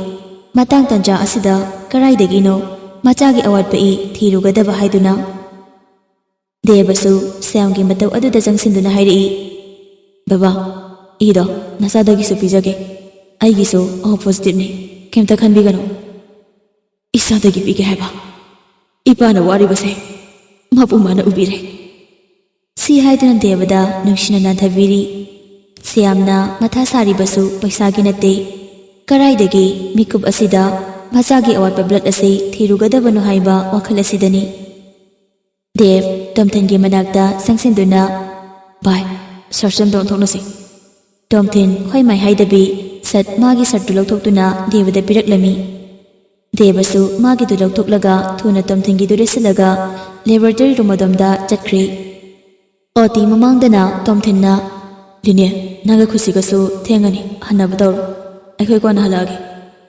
ꯃꯇꯥꯡ ꯇꯟꯖꯥ ꯑꯁꯤꯗ ꯀꯔꯥꯏꯗꯒꯤꯅꯣ ꯃꯆꯥꯒꯤ ꯑꯋꯥꯠꯄ ꯏ ꯊꯤꯔꯨꯒꯗꯕ ꯍꯥꯏꯗꯨꯅ ꯗꯦꯕꯁꯨ ꯁ꯭ꯌꯥꯝꯒꯤ ꯃꯇꯧ ꯑꯗꯨꯗ ꯆꯪꯁꯤꯟꯗꯨꯅ ꯍꯥꯏꯔꯛꯏ, "ꯕꯕꯥ, ꯏꯗꯣ ꯅꯆꯥꯗꯒꯤꯁꯨ ꯄꯤꯖꯒꯦ꯫ ꯑꯩꯒꯤꯁꯨ O positive ꯅꯤ꯫ ꯀꯩꯝꯇ ꯈꯟꯕꯤꯒꯅꯨ꯫" "ꯏꯆꯥꯗꯒꯤ ꯄꯤꯒꯦ ꯍꯥꯏꯕ? ꯏꯄꯥꯅ ꯋꯥꯔꯤꯕꯁꯦ ꯃꯄꯨ ꯃꯥꯅ ꯎꯕꯤꯔꯦ꯫" ꯁꯤ ꯍꯥꯏꯗꯨꯅ ꯗꯦꯕꯗ ꯅꯨꯡꯁꯤꯅ ꯅꯥꯟꯊꯕꯤꯔꯤ꯫ ꯁ꯭ꯌꯥꯝꯅ ꯃꯊꯥ ꯁꯥꯔꯤꯕꯁꯨ ꯄꯩꯁꯥꯒꯤ ꯅꯠꯇꯦ꯫ ꯀꯔꯥꯏꯗꯒꯤ ꯃꯤꯀꯨꯞ ꯑꯁꯤꯗ ꯃꯆꯥꯒꯤ ꯑꯋꯥꯠꯄ blood ꯑꯁꯤ ꯊꯤꯔꯨꯒꯗꯕꯅꯣ ꯍꯥꯏꯕ ꯋꯥꯈꯜ ꯑꯁꯤꯗꯅꯤ꯫ ꯗꯦꯕ ꯇꯣꯝꯊꯤꯟꯒꯤ ꯃꯅꯥꯛꯇ ꯆꯪꯁꯤꯟꯗꯨꯅ, "ꯚꯥꯏ, shirt ꯑꯝꯇ ꯑꯣꯟꯊꯣꯛꯅꯁꯤ꯫" ꯇꯣꯝꯊꯤꯟ ꯍꯣꯏ ꯃꯥꯏ ꯍꯥꯏꯗꯕꯤ ꯁꯠ ꯃꯥꯒꯤ shirt ꯇꯨ ꯂꯧꯊꯣꯛꯇꯨꯅ ꯗꯦꯕꯗ ꯄꯤꯔꯛꯂꯝꯃꯤ꯫ ꯗꯦꯕꯁꯨ ꯃꯥꯒꯤꯗꯨ ꯂꯧꯊꯣꯛꯂꯒ ꯊꯨꯅ ꯇꯣꯝꯊꯤꯟꯒꯤꯗꯨ ꯂꯤꯠꯁꯤꯜꯂꯒ laboratory room ꯑꯗꯣꯝꯗ ꯆꯠꯈ꯭ꯔꯦ꯫ O T ꯃꯃꯥꯡꯗꯅ ꯇꯣꯝꯊꯤꯟꯅ, "ꯂꯤꯅꯦ, ꯅꯪꯒ ꯈꯨꯁꯤꯒꯁꯨ ꯊꯦꯡꯉꯅꯤ, ꯍꯟꯅꯕ ꯇꯧꯔꯣ꯫ ꯑꯩꯈꯣꯏ ꯀꯣꯟꯅ ꯍꯜꯂꯛꯑꯒꯦ꯫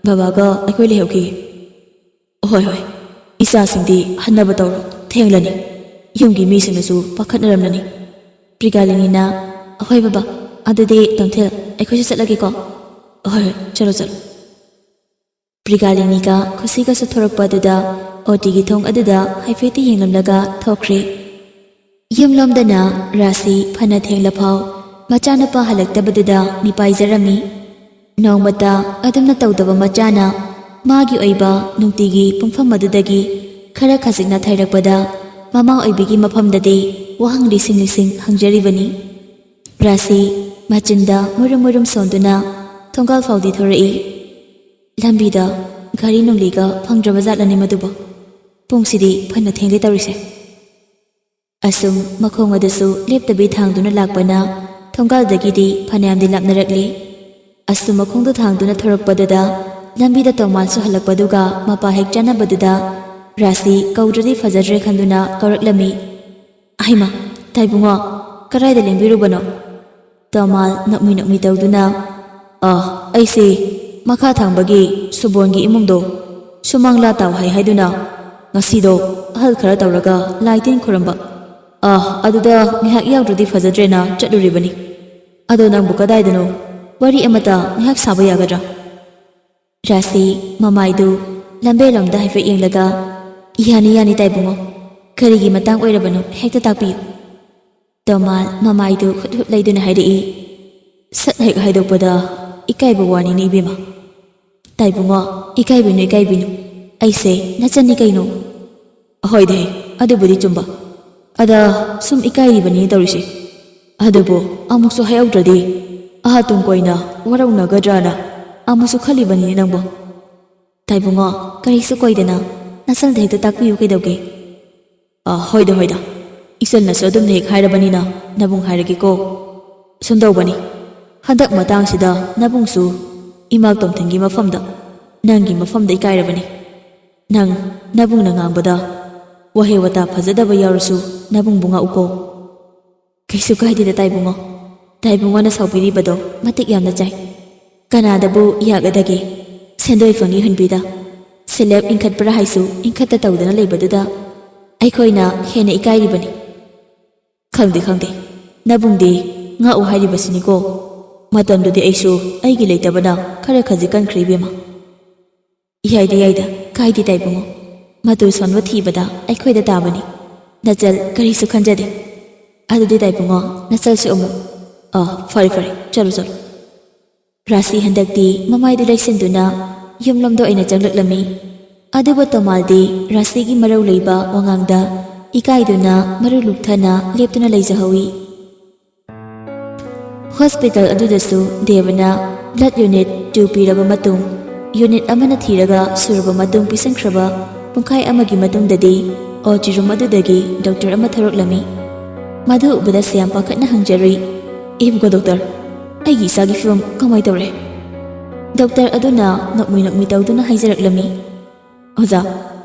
ꯕꯕꯥꯒ ꯑꯩꯈꯣꯏ ꯂꯩꯍꯧꯈꯤꯒꯦ꯫" "ꯍꯣꯏ, ꯍꯣꯏ꯫ ꯏꯆꯥꯁꯤꯡꯗꯤ ꯍꯟꯅꯕ ꯇꯧꯔꯣ, ꯊꯦꯡꯂꯅꯤ꯫ ꯌꯨꯝꯒꯤ ꯃꯤꯁꯤꯡꯅꯁꯨ ꯄꯥꯈꯠꯅꯔꯝꯂꯅꯤ꯫" ꯄ꯭ꯔꯤꯒꯥꯂꯤꯅꯤꯅ, "ꯍꯣꯏ ꯕꯕꯥ, ꯑꯗꯨꯗꯤ ꯇꯣꯝꯊꯤꯟ, ꯑꯩꯈꯣꯏꯁꯨ ꯆꯠꯂꯒꯦꯀꯣ꯫" "ꯍꯣꯏ, ꯍꯣꯏ, ꯆꯠꯂꯣ, ꯆꯠꯂꯣ꯫" ꯄ꯭ꯔꯤꯒꯥꯂꯤꯅꯤꯒ ꯈꯨꯁꯤꯒꯁꯨ ꯊꯣꯔꯛꯄ ꯑꯗꯨꯗ O T ꯒꯤ ꯊꯣꯡ ꯑꯗꯨꯗ ꯍꯥꯏꯐꯦꯠꯇꯤ ꯌꯦꯡꯂꯝꯂꯒ ꯊꯣꯛꯈ꯭ꯔꯦ꯫ ꯌꯨꯝꯂꯣꯝꯗꯅ ꯔꯥꯁꯤ ꯐꯅ ꯊꯦꯡꯂꯐꯥꯎ ꯃꯆꯥꯅꯨꯄꯥ ꯍꯜꯂꯛꯇꯕꯗꯨꯗ ꯃꯤꯄꯥꯏꯖꯔꯝꯃꯤ꯫ ꯅꯣꯡꯃꯇ ꯑꯗꯨꯝꯅ ꯇꯧꯗꯕ ꯃꯆꯥꯅ ꯃꯥꯒꯤ ꯑꯣꯏꯕ ꯅꯨꯡꯇꯤꯒꯤ ꯄꯨꯡꯐꯝ ꯑꯗꯨꯗꯒꯤ ꯈꯔ ꯈꯖꯤꯛ ꯅꯥꯊꯩꯔꯛꯄꯗ ꯃꯃꯥ ꯑꯣꯏꯕꯤꯒꯤ ꯃꯐꯝꯗꯗꯤ ꯋꯥꯍꯪ ꯂꯤꯁꯤꯡ ꯂꯤꯁꯤꯡ ꯍꯪꯖꯔꯤꯕꯅꯤ꯫ ꯔꯥꯁꯤ ꯃꯆꯤꯟꯗ ꯃꯨꯔꯨꯝ ꯃꯨꯔꯨꯝ ꯁꯣꯟꯗꯨꯅ ꯊꯣꯡꯒꯥꯜ ꯐꯥꯎꯗꯤ ꯊꯣꯔꯛꯏ꯫ ꯂꯝꯕꯤꯗ ꯒꯥꯔꯤ ꯅꯨꯡꯂꯤꯒ ꯐꯪꯗ꯭ꯔꯕ ꯖꯥꯠꯂꯅꯦ ꯃꯗꯨꯕꯣ? ꯄꯨꯡꯁꯤꯗꯤ ꯐꯅ ꯊꯦꯡꯂꯦ ꯇꯧꯔꯤꯁꯦ꯫ ꯑꯁꯨꯝ ꯃꯈꯣꯡ ꯑꯗꯨꯁꯨ ꯂꯦꯞꯇꯕꯤ ꯊꯥꯡꯗꯨꯅ ꯂꯥꯛꯄꯅ ꯊꯣꯡꯒꯥꯜꯗꯒꯤꯗꯤ ꯐꯅꯌꯥꯝꯗꯤ ꯂꯥꯞꯅꯔꯛꯂꯤ꯫ ꯑꯁꯨꯝ ꯃꯈꯣꯡꯗꯨ ꯊꯥꯡꯗꯨꯅ ꯊꯣꯔꯛꯄꯗꯨꯗ ꯂꯝꯕꯤꯗ ꯇꯣꯃꯥꯁꯁꯨ ꯍꯜꯂꯛꯄꯗꯨꯒ ꯃꯄꯥ ꯍꯦꯛ ꯆꯥꯟꯅꯕꯗꯨꯗ ꯔꯥꯁꯤ ꯀꯧꯗ꯭ꯔꯗꯤ ꯐꯖꯗ꯭ꯔꯦ ꯈꯟꯗꯨꯅ ꯀꯧꯔꯛꯂꯝꯃꯤ꯫ "ꯑꯍꯩꯃ, ꯇꯥꯏꯕꯨꯡꯉꯣ, ꯀꯗꯥꯏꯗ ꯂꯦꯡꯕꯤꯔꯨꯕꯅꯣ?" ꯇꯣꯃꯥꯜ ꯅꯣꯛꯃꯤ ꯅꯣꯛꯃꯤ ꯇꯧꯗꯨꯅ, "ꯑ, ꯑꯩꯁꯦ ꯃꯈꯥ ꯊꯪꯕꯒꯤ ꯁꯨꯕꯣꯟꯒꯤ ꯏꯃꯨꯡꯗꯣ ꯁꯨꯃꯥꯡ ꯂꯥ ꯇꯥꯎ ꯍꯥꯏ ꯍꯥꯏꯗꯨꯅ ꯉꯁꯤꯗꯣ ꯑꯍꯜ ꯈꯔ ꯇꯧꯔꯒ ꯂꯥꯏ ꯇꯤꯟ ꯈꯨꯔꯝꯕ꯫ ꯑꯥ, ꯑꯗꯨꯗ ꯉꯥꯏꯍꯥꯛ ꯌꯥꯎꯗ꯭ꯔꯗꯤ ꯐꯖꯗ꯭ꯔꯦꯅ ꯆꯠꯂꯨꯔꯤꯕꯅꯤ꯫ ꯑꯗꯣ ꯅꯪꯕꯨ ꯀꯗꯥꯏꯗꯅꯣ? ꯋꯥꯔꯤ ꯑꯃꯇ ꯉꯥꯏꯍꯥꯛ ꯁꯥꯕ ꯌꯥꯒꯗ꯭ꯔꯥ? ꯔꯥꯁꯤ ꯃꯃꯥꯏꯗꯨ ꯂꯝꯕꯦꯜꯂꯣꯝꯗ ꯍꯥꯏꯐꯦꯠ ꯌꯦꯡꯂꯒ, "ꯌꯥꯅꯤ, ꯌꯥꯅꯤ, ꯇꯥꯏꯕꯨꯡꯉꯣ꯫ ꯀꯔꯤꯒꯤ ꯃꯇꯥꯡ ꯑꯣꯏꯔꯕꯅꯣ? ꯍꯦꯛꯇ ꯇꯥꯛꯄꯤꯌꯨ꯫" ꯇꯣꯃꯥꯜ ꯃꯃꯥꯏꯗꯨ ꯍꯨꯠ ꯍꯨꯠ ꯂꯩꯗꯨꯅ ꯍꯥꯏꯔꯛꯏ, "ꯁꯛ ꯍꯦꯛ ꯍꯥꯏꯗꯣꯛꯄꯗ ꯏꯀꯥꯏꯕ ꯋꯥꯅꯤꯅꯦ, ꯏꯕꯦꯝꯃ꯫" "ꯇꯥꯏꯕꯨꯡꯉꯣ, ꯏꯀꯥꯏꯕꯤꯅꯨ, ꯏꯀꯥꯏꯕꯤꯅꯨ꯫ ꯑꯩꯁꯦ ꯅꯆꯟꯅꯤ ꯀꯩꯅꯣ꯫" "ꯍꯣꯏꯗꯦ, ꯑꯗꯨꯕꯨꯗꯤ ꯆꯨꯝꯕ꯫ ꯑꯗ ꯁꯨꯝ ꯏꯀꯥꯏꯔꯤꯕꯅꯤ ꯇꯧꯔꯤꯁꯦ꯫ ꯑꯗꯨꯕꯨ ꯑꯃꯨꯛꯁꯨ ꯍꯥꯏꯍꯧꯗ꯭ꯔꯗꯤ ꯑꯍꯥ ꯇꯨꯡ ꯀꯣꯏꯅ ꯋꯥꯔꯧꯅꯒꯗ꯭ꯔꯥꯅ ꯑꯃꯨꯛꯁꯨ ꯈꯜꯂꯤꯕꯅꯤꯅꯦ ꯅꯪꯕꯨ꯫" "ꯇꯥꯏꯕꯨꯡꯉꯣ, ꯀꯔꯤꯁꯨ ꯀꯣꯏꯗꯅ ꯅꯆꯜꯗ ꯍꯦꯛꯇ ꯇꯥꯛꯄꯤꯌꯨ ꯀꯩꯗꯧꯒꯦ?" "ꯑ, ꯍꯣꯏꯗ, ꯍꯣꯏꯗ꯫ ꯏꯆꯟꯅꯁꯨ ꯑꯗꯨꯝꯅ ꯍꯦꯛ ꯍꯥꯏꯔꯕꯅꯤꯅ ꯅꯕꯨꯡ ꯍꯥꯏꯔꯒꯦꯀꯣ꯫ ꯁꯨꯝꯗꯧꯕꯅꯤ, ꯍꯟꯗꯛ ꯃꯇꯥꯡꯁꯤꯗ ꯅꯕꯨꯡꯁꯨ ꯏꯃꯥ ꯇꯣꯝꯊꯤꯟꯒꯤ ꯃꯐꯝꯗ, ꯅꯪꯒꯤ ꯃꯐꯝꯗ ꯏꯀꯥꯏꯔꯕꯅꯤ꯫ ꯅꯪ ꯅꯕꯨꯡꯅ ꯉꯥꯡꯕꯗ ꯋꯥꯍꯩ ꯋꯥꯇꯥ ꯐꯖꯗꯕ ꯌꯥꯎꯔꯁꯨ ꯅꯕꯨꯡꯕꯨ ꯉꯥꯛꯎꯀꯣ꯫" "ꯀꯩꯁꯨ ꯀꯥꯏꯗꯦꯗ ꯇꯥꯏꯕꯨꯡꯉꯣ꯫ ꯇꯥꯏꯕꯨꯡꯉꯣꯅ ꯁꯥꯎꯕꯤꯔꯤꯕꯗꯣ ꯃꯇꯤꯛ ꯌꯥꯝꯅ ꯆꯥꯏ꯫ ꯀꯅꯥꯗꯕꯨ ꯌꯥꯒꯗꯒꯦ? ꯁꯦꯟꯗꯣꯏ ꯐꯪꯉꯤ ꯍꯨꯟꯕꯤꯗ꯫ ꯁꯦꯜꯂꯦꯞ ꯏꯟꯈꯠꯄ꯭ꯔꯥ ꯍꯥꯏꯁꯨ ꯏꯟꯈꯠꯇ ꯇꯧꯗꯅ ꯂꯩꯕꯗꯨꯗ ꯑꯩꯈꯣꯏꯅ ꯍꯦꯟꯅ ꯏꯀꯥꯏꯔꯤꯕꯅꯤ꯫" "ꯈꯪꯗꯦ, ꯈꯪꯗꯦ꯫ ꯅꯕꯨꯡꯗꯤ ꯉꯥꯛꯎ ꯍꯥꯏꯔꯤꯕꯁꯤꯅꯤꯀꯣ꯫ ꯃꯇꯝꯗꯨꯗꯤ ꯑꯩꯁꯨ ꯑꯩꯒꯤ ꯂꯩꯇꯕꯅ ꯈꯔ ꯈꯖꯤꯛ ꯀꯟꯈ꯭ꯔꯦ ꯏꯕꯦꯝꯃ꯫" "ꯌꯥꯏꯗ, ꯌꯥꯏꯗ, ꯀꯥꯏꯗꯦ ꯇꯥꯏꯕꯨꯡꯉꯣ꯫ ꯃꯇꯨ ꯁꯣꯟꯕ ꯊꯤꯕꯗ ꯑꯩꯈꯣꯏꯗ ꯇꯥꯕꯅꯤ꯫ ꯅꯆꯜ ꯀꯔꯤꯁꯨ ꯈꯟꯖꯗꯦ꯫ ꯑꯗꯨꯗꯤ ꯇꯥꯏꯕꯨꯡꯉꯣ, ꯅꯆꯜꯁꯨ ꯑꯃꯨꯛ꯫" "ꯑ, ꯐꯔꯦ, ꯐꯔꯦ, ꯆꯠꯂꯨ, ꯆꯠꯂꯨ꯫" ꯔꯥꯁꯤ ꯍꯟꯗꯛꯇꯤ ꯃꯃꯥꯏꯗꯨ ꯂꯩꯁꯤꯟꯗꯨꯅ ꯌꯨꯝꯂꯣꯝꯗ ꯑꯣꯏꯅ ꯆꯪꯂꯛꯂꯝꯃꯤ꯫ ꯑꯗꯨꯕꯨ ꯇꯣꯃꯥꯜꯗꯤ ꯔꯥꯁꯤꯒꯤ ꯃꯔꯧ ꯂꯩꯕ ꯋꯥꯉꯥꯡꯗ ꯏꯀꯥꯏꯗꯨꯅ ꯃꯔꯨ ꯂꯨꯞꯊꯅ ꯂꯦꯞꯇꯨꯅ ꯂꯩꯖꯍꯧꯏ꯫ ꯍꯣꯁꯄꯤꯇꯥꯜ ꯑꯗꯨꯗꯁꯨ ꯗꯦꯕꯅ ꯕ꯭ꯂꯗ ꯌꯨꯅꯤꯠ ꯇꯨ ꯄꯤꯔꯕ ꯃꯇꯨꯡ, ꯌꯨꯅꯤꯠ ꯑꯃꯅ ꯊꯤꯔꯒ ꯁꯨꯔꯕ ꯃꯇꯨꯡ ꯄꯤꯁꯤꯟꯈ꯭ꯔꯕ ꯄꯨꯡꯈꯥꯏ ꯑꯃꯒꯤ ꯃꯇꯨꯡꯗꯗꯤ ꯑꯣ ꯇꯤ ꯔꯨꯝ ꯑꯗꯨꯗꯒꯤ ꯗꯣꯛꯇꯔ ꯑꯃ ꯊꯣꯔꯛꯂꯝꯃꯤ꯫ ꯃꯗꯨ ꯎꯕꯗ ꯁ꯭ꯌꯥꯝ ꯄꯥꯈꯠꯅ ꯍꯪꯖꯔꯨꯏ, "ꯏꯕꯨꯡꯉꯣ ꯗꯣꯛꯇꯔ, ꯑꯩꯒꯤ ꯏꯆꯥꯒꯤ ꯐꯤꯕꯝ ꯀꯃꯥꯏ ꯇꯧꯔꯦ?" ꯗꯣꯛꯇꯔ ꯑꯗꯨꯅ ꯅꯣꯛꯃꯤ ꯅꯣꯛꯃꯤ ꯇꯧꯗꯨꯅ ꯍꯥꯏꯖꯔꯛꯂꯝꯃꯤ, "ꯑꯣꯖꯥ,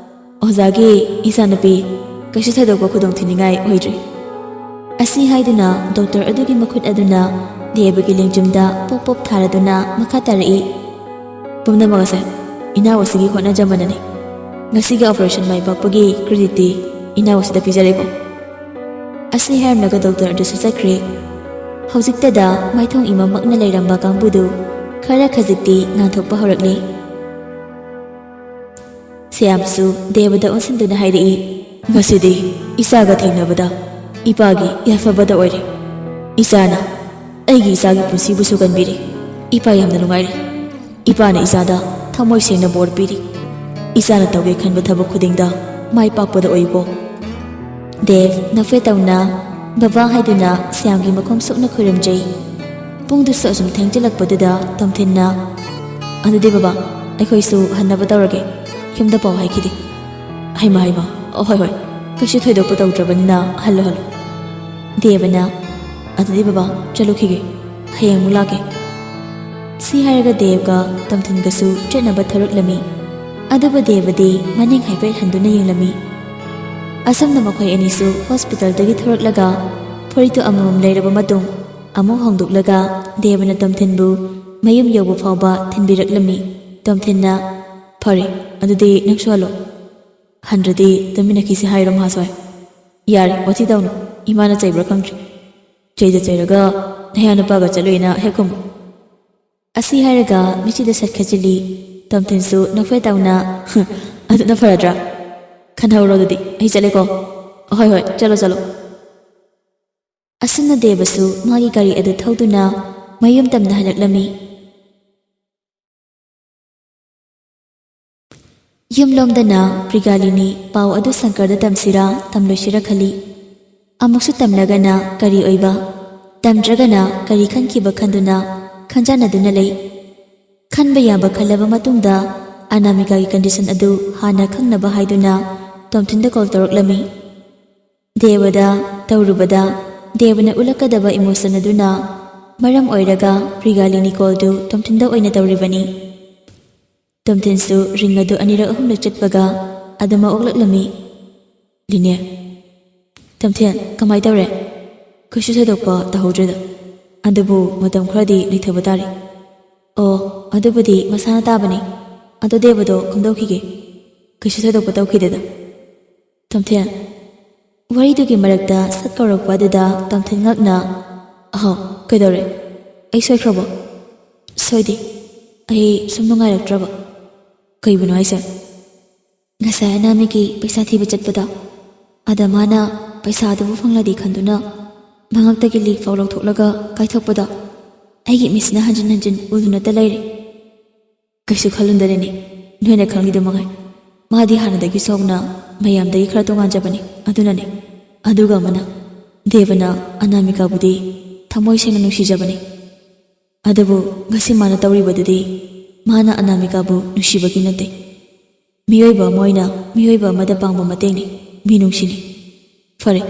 ꯑꯣꯖꯥꯒꯤ ꯏꯆꯥꯅꯨꯄꯤ ꯀꯩꯁꯨ ꯊꯣꯏꯗꯣꯛꯄ ꯈꯨꯗꯣꯡ ꯊꯤꯅꯤꯡꯉꯥꯏ ꯑꯣꯏꯗ꯭ꯔꯤ꯫" ꯑꯁꯤ ꯍꯥꯏꯗꯨꯅ ꯗꯣꯛꯇꯔ ꯑꯗꯨꯒꯤ ꯃꯈꯨꯠ ꯑꯗꯨꯅ ꯗꯦꯕꯒꯤ ꯂꯦꯡꯖꯨꯝꯗ ꯄꯣꯞ ꯄꯣꯞ ꯊꯥꯔꯗꯨꯅ ꯃꯈꯥ ꯇꯥꯔꯛꯏ, "ꯄꯨꯝꯅꯃꯛ ꯑꯁꯦ ꯏꯅꯥꯎ ꯑꯁꯤꯒꯤ ꯍꯣꯠꯅꯖꯃꯅꯅꯤ꯫ ꯉꯁꯤꯒꯤ operation ꯃꯥꯏ ꯄꯥꯛꯄꯒꯤ creditꯇꯤ ꯏꯅꯥꯎ ꯑꯁꯤꯗ ꯄꯤꯖꯔꯦꯀꯣ꯫ ꯑꯁꯤ ꯍꯥꯏꯔꯝꯂꯒ doctor ꯑꯗꯨꯁꯨ ꯆꯠꯈ꯭ꯔꯦ꯫ ꯍꯧꯖꯤꯛꯇꯗ ꯃꯥꯏꯊꯣꯡ ꯏꯃꯝꯃꯛꯅ ꯂꯩꯔꯝꯕ ꯀꯥꯡꯕꯨꯗꯨ ꯈꯔ ꯈꯖꯤꯛꯇꯤ ꯉꯥꯟꯊꯣꯛꯄ ꯍꯧꯔꯛꯂꯦ꯫ ꯁ꯭ꯌꯥꯝꯁꯨ ꯗꯦꯕꯗ ꯑꯣꯟꯁꯤꯟꯗꯨꯅ ꯍꯥꯏꯔꯛꯏ, "ꯉꯁꯤꯗꯤ ꯏꯆꯥꯒ ꯊꯦꯡꯅꯕꯗ ꯏꯄꯥꯒꯤ ꯌꯥꯏꯐꯕꯗ ꯑꯣꯏꯔꯦ꯫ ꯏꯆꯥꯅ ꯑꯩꯒꯤ ꯏꯆꯥꯒꯤ ꯄꯨꯟꯁꯤꯕꯨꯁꯨ ꯀꯟꯕꯤꯔꯦ꯫ ꯏꯄꯥ ꯌꯥꯝꯅ ꯅꯨꯡꯉꯥꯏꯔꯦ꯫ ꯏꯄꯥꯅ ꯏꯆꯥꯗ ꯊꯃꯣꯏ ꯁꯦꯡꯅ ꯕꯣꯔ ꯄꯤꯔꯤ꯫ ꯏꯆꯥꯅ ꯇꯧꯒꯦ ꯈꯟꯕ ꯊꯕꯛ ꯈꯨꯗꯤꯡꯗ ꯃꯥꯏ ꯄꯥꯛꯄꯗ ꯑꯣꯏꯌꯨꯀꯣ꯫" ꯗꯦꯕ ꯅꯐꯦ ꯇꯧꯅ ꯕꯕꯥ ꯍꯥꯏꯗꯨꯅ ꯁ꯭ꯌꯥꯝꯒꯤ ꯃꯈꯣꯡ ꯁꯣꯛꯅ ꯈꯨꯔꯨꯝꯖꯩ꯫ ꯄꯨꯡꯗꯨꯁꯨ ꯑꯁꯨꯝ ꯊꯦꯡꯖꯤꯜꯂꯛꯄꯗꯨꯗ ꯇꯣꯝꯊꯤꯟꯅ, "ꯑꯗꯨꯗꯤ ꯕꯕꯥ, ꯑꯩꯈꯣꯏꯁꯨ ꯍꯟꯅꯕ ꯇꯧꯔꯒꯦ꯫ ꯌꯨꯝꯗ ꯄꯥꯎ ꯍꯥꯏꯈꯤꯗꯦ꯫" "ꯍꯩꯃ, ꯍꯩꯃ, ꯑꯣ, ꯍꯣꯏ, ꯍꯣꯏ, ꯀꯩꯁꯨ ꯊꯣꯏꯗꯣꯛꯄ ꯇꯧꯗ꯭ꯔꯕꯅꯤꯅ ꯍꯜꯂꯣ, ꯍꯜꯂꯣ꯫" ꯗꯦꯕꯅ, "ꯑꯗꯨꯗꯤ ꯕꯕꯥ, ꯆꯠꯂꯨꯈꯤꯒꯦ꯫ ꯍꯌꯦꯡ ꯑꯃꯨꯛ ꯂꯥꯛꯀꯦ꯫" ꯁꯤ ꯍꯥꯏꯔꯒ ꯗꯦꯕꯒ ꯇꯣꯝꯊꯤꯟꯒꯁꯨ ꯆꯠꯅꯕ ꯊꯧꯔꯛꯂꯝꯃꯤ꯫ ꯑꯗꯨꯕꯨ ꯗꯦꯕꯗꯤ ꯃꯅꯤꯡ ꯍꯥꯏꯐꯦꯠ ꯍꯟꯗꯨꯅ ꯌꯦꯡꯂꯝꯃꯤ꯫ ꯑꯁꯨꯝꯅ ꯃꯈꯣꯏ ꯑꯅꯤꯁꯨ ꯍꯣꯁꯄꯤꯇꯥꯜꯗꯒꯤ ꯊꯣꯔꯛꯂꯒ ꯐꯨꯔꯤꯠꯇꯨ ꯑꯃꯃꯝ ꯂꯩꯔꯕ ꯃꯇꯨꯡ ꯑꯃꯨꯛ ꯍꯣꯡꯗꯣꯛꯂꯒ ꯗꯦꯕꯅ ꯇꯣꯝꯊꯤꯟꯕꯨ ꯃꯌꯨꯝ ꯌꯧꯕ ꯐꯥꯎꯕ ꯊꯤꯟꯕꯤꯔꯛꯂꯝꯃꯤ꯫ ꯇꯣꯝꯊꯤꯟꯅ, "ꯐꯔꯦ, ꯑꯗꯨꯗꯤ ꯅꯪꯁꯨ ꯍꯜꯂꯣ꯫ ꯍꯟꯗ꯭ꯔꯗꯤ ꯇꯨꯃꯤꯟꯅꯈꯤꯁꯤ ꯍꯥꯏꯔꯣ ꯃꯍꯥꯁꯣꯏ?" "ꯌꯥꯔꯦ, ꯋꯥꯊꯤ ꯇꯧꯅꯨ꯫ ꯏꯃꯥꯅ ꯆꯩꯕ꯭ꯔꯥ ꯈꯪꯗ꯭ꯔꯤ꯫ ꯆꯩꯗ ꯆꯩꯔꯒ ꯅꯌꯥ ꯅꯨꯄꯥꯒ ꯆꯠꯂꯨꯏꯅ ꯍꯦꯛ ꯈꯨꯝꯃꯨ꯫" ꯑꯁꯤ ꯍꯥꯏꯔꯒ ꯃꯤꯆꯤꯗ ꯁꯠ ꯈꯠꯆꯤꯜꯂꯤ꯫ ꯇꯣꯝꯊꯤꯟꯁꯨ ꯅꯐꯦ ꯇꯧꯅ, "ꯑꯗꯨꯅ ꯐꯔꯗ꯭ꯔꯥ? ꯈꯟꯍꯧꯔꯣ ꯑꯗꯨꯗꯤ, ꯑꯩ ꯆꯠꯂꯦꯀꯣ꯫" "ꯍꯣꯏ, ꯍꯣꯏ, ꯆꯠꯂꯣ, ꯆꯠꯂꯣ꯫" ꯑꯁꯨꯝꯅ ꯗꯦꯕꯁꯨ ꯃꯥꯒꯤ ꯒꯥꯔꯤ ꯑꯗꯨ ꯊꯧꯗꯨꯅ ꯃꯌꯨꯝ ꯇꯝꯅ ꯍꯜꯂꯛꯂꯝꯃꯤ꯫ ꯌꯨꯝꯂꯣꯝꯗꯅ ꯄ꯭ꯔꯤꯒꯥꯂꯤꯅꯤ ꯄꯥꯎ ꯑꯗꯨ ꯁꯪꯀꯔꯗ ꯇꯝꯁꯤꯔꯥ ꯇꯝꯂꯣꯏꯁꯤꯔꯥ ꯈꯜꯂꯤ꯫ ꯑꯃꯨꯛꯁꯨ ꯇꯝꯂꯒꯅ ꯀꯔꯤ ꯑꯣꯏꯕ, ꯇꯝꯗ꯭ꯔꯒꯅ ꯀꯔꯤ ꯈꯟꯈꯤꯕ ꯈꯟꯗꯨꯅ ꯈꯟꯖꯥꯟꯅꯗꯨꯅ ꯂꯩ꯫ ꯈꯟꯕ ꯌꯥꯕ ꯈꯜꯂꯕ ꯃꯇꯨꯡꯗ ꯑꯅꯥꯃꯤꯀꯥꯒꯤ ꯀꯟꯗꯤꯁꯟ ꯑꯗꯨ ꯍꯥꯟꯅ ꯈꯪꯅꯕ ꯍꯥꯏꯗꯨꯅ ꯇꯣꯝꯊꯤꯟꯗ ꯀꯣꯜ ꯇꯧꯔꯛꯂꯝꯃꯤ꯫ ꯗꯦꯕꯗ ꯇꯧꯔꯨꯕꯗ ꯗꯦꯕꯅ ꯎꯠꯂꯛꯀꯗꯕ ꯏꯃꯣꯁꯟ ꯑꯗꯨꯅ ꯃꯔꯝ ꯑꯣꯏꯔꯒ ꯄ꯭ꯔꯤꯒꯥꯂꯤꯅꯤ ꯀꯣꯜꯗꯨ ꯇꯣꯝꯊꯤꯟꯗ ꯑꯣꯏꯅ ꯇꯧꯔꯤꯕꯅꯤ꯫ ꯇꯣꯝꯊꯤꯟꯁꯨ ꯔꯤꯡ ꯑꯗꯨ ꯑꯅꯤꯔꯛ ꯑꯍꯨꯝꯂꯛ ꯆꯠꯄꯒ ꯑꯗꯨꯃꯛ ꯑꯣꯛꯂꯛꯂꯝꯃꯤ꯫ "ꯂꯤꯅꯦ꯫" "ꯇꯣꯝꯊꯤꯟ, ꯀꯃꯥꯏ ꯇꯧꯔꯦ?" "ꯀꯩꯁꯨ ꯊꯣꯏꯗꯣꯛꯄ ꯇꯧꯍꯧꯗ꯭ꯔꯦꯗ꯫ ꯑꯗꯨꯕꯨ ꯃꯇꯝ ꯈꯔꯗꯤ ꯂꯩꯊꯕ ꯇꯥꯔꯦ꯫" "ꯑꯣ, ꯑꯗꯨꯕꯨꯗꯤ ꯃꯁꯥꯅ ꯇꯥꯕꯅꯤ꯫ ꯑꯗꯣ ꯗꯦꯕꯗꯣ ꯀꯝꯗꯧꯈꯤꯒꯦ?" ꯀꯩꯁꯨ ꯊꯣꯏꯗꯣꯛꯄ ꯇꯧꯈꯤꯗꯦꯗ꯫ ꯇꯣꯝꯊꯤꯟ, ꯋꯥꯔꯤꯗꯨꯒꯤ ꯃꯔꯛꯇ ꯁꯠ ꯀꯧꯔꯛꯄ ꯑꯗꯨꯗ ꯇꯣꯝꯊꯤꯟ ꯉꯛꯅ, "ꯑꯍꯣ, ꯀꯩꯗꯧꯔꯦ? ꯑꯩ ꯁꯣꯏꯈ꯭ꯔꯕꯣ?" "ꯁꯣꯏꯗꯦ꯫ ꯑꯩ ꯁꯨꯝ ꯅꯨꯡꯉꯥꯏꯔꯛꯇ꯭ꯔꯕ꯫" "ꯀꯩꯕꯨꯅꯣ ꯍꯥꯏꯁꯦ?" "ꯉꯁꯥꯏ ꯑꯅꯥꯃꯤꯒꯤ ꯄꯩꯁꯥ ꯊꯤꯕ ꯆꯠꯄꯗꯣ, ꯑꯗ ꯃꯥꯅ ꯄꯩꯁꯥ ꯑꯗꯨꯕꯨ ꯐꯪꯂꯗꯤ ꯈꯟꯗꯨꯅ ꯃꯉꯛꯇꯒꯤ ꯂꯤꯛ ꯐꯥꯎ ꯂꯧꯊꯣꯛꯂꯒ ꯀꯥꯏꯊꯣꯛꯄꯗꯣ ꯑꯩꯒꯤ ꯃꯤꯠꯁꯤꯅ ꯍꯟꯖꯤꯟ ꯍꯟꯖꯤꯟ ꯎꯗꯨꯅꯇ ꯂꯩꯔꯦ꯫" "ꯀꯩꯁꯨ ꯈꯜꯂꯨꯟꯗꯅꯦ, ꯅꯣꯏꯅ ꯈꯪꯂꯤꯗꯨ ꯃꯉꯥꯏ꯫ ꯃꯥꯗꯤ ꯍꯥꯟꯅꯗꯒꯤ ꯁꯣꯛꯅ ꯃꯌꯥꯝꯗꯒꯤ ꯈꯔ ꯇꯣꯉꯥꯟꯖꯕꯅꯤ, ꯑꯗꯨꯅꯅꯦ꯫ ꯑꯗꯨꯒ ꯑꯃꯅ, ꯗꯦꯕꯅ ꯑꯅꯥꯃꯤꯀꯥꯕꯨꯗꯤ ꯊꯃꯣꯏ ꯁꯦꯡꯅ ꯅꯨꯡꯁꯤꯖꯕꯅꯤ꯫ ꯑꯗꯨꯕꯨ ꯉꯁꯤ ꯃꯥꯅ ꯇꯧꯔꯤꯕꯗꯨꯗꯤ ꯃꯥꯅ ꯑꯅꯥꯃꯤꯀꯥꯕꯨ ꯅꯨꯡꯁꯤꯕꯒꯤ ꯅꯠꯇꯦ꯫ ꯃꯤꯑꯣꯏꯕ ꯑꯃ ꯑꯣꯏꯅ ꯃꯤꯑꯣꯏꯕ ꯑꯃꯗ ꯄꯥꯡꯕ ꯃꯇꯦꯡꯅꯤ, ꯃꯤꯅꯨꯡꯁꯤꯅꯤ꯫ ꯐꯔꯦ,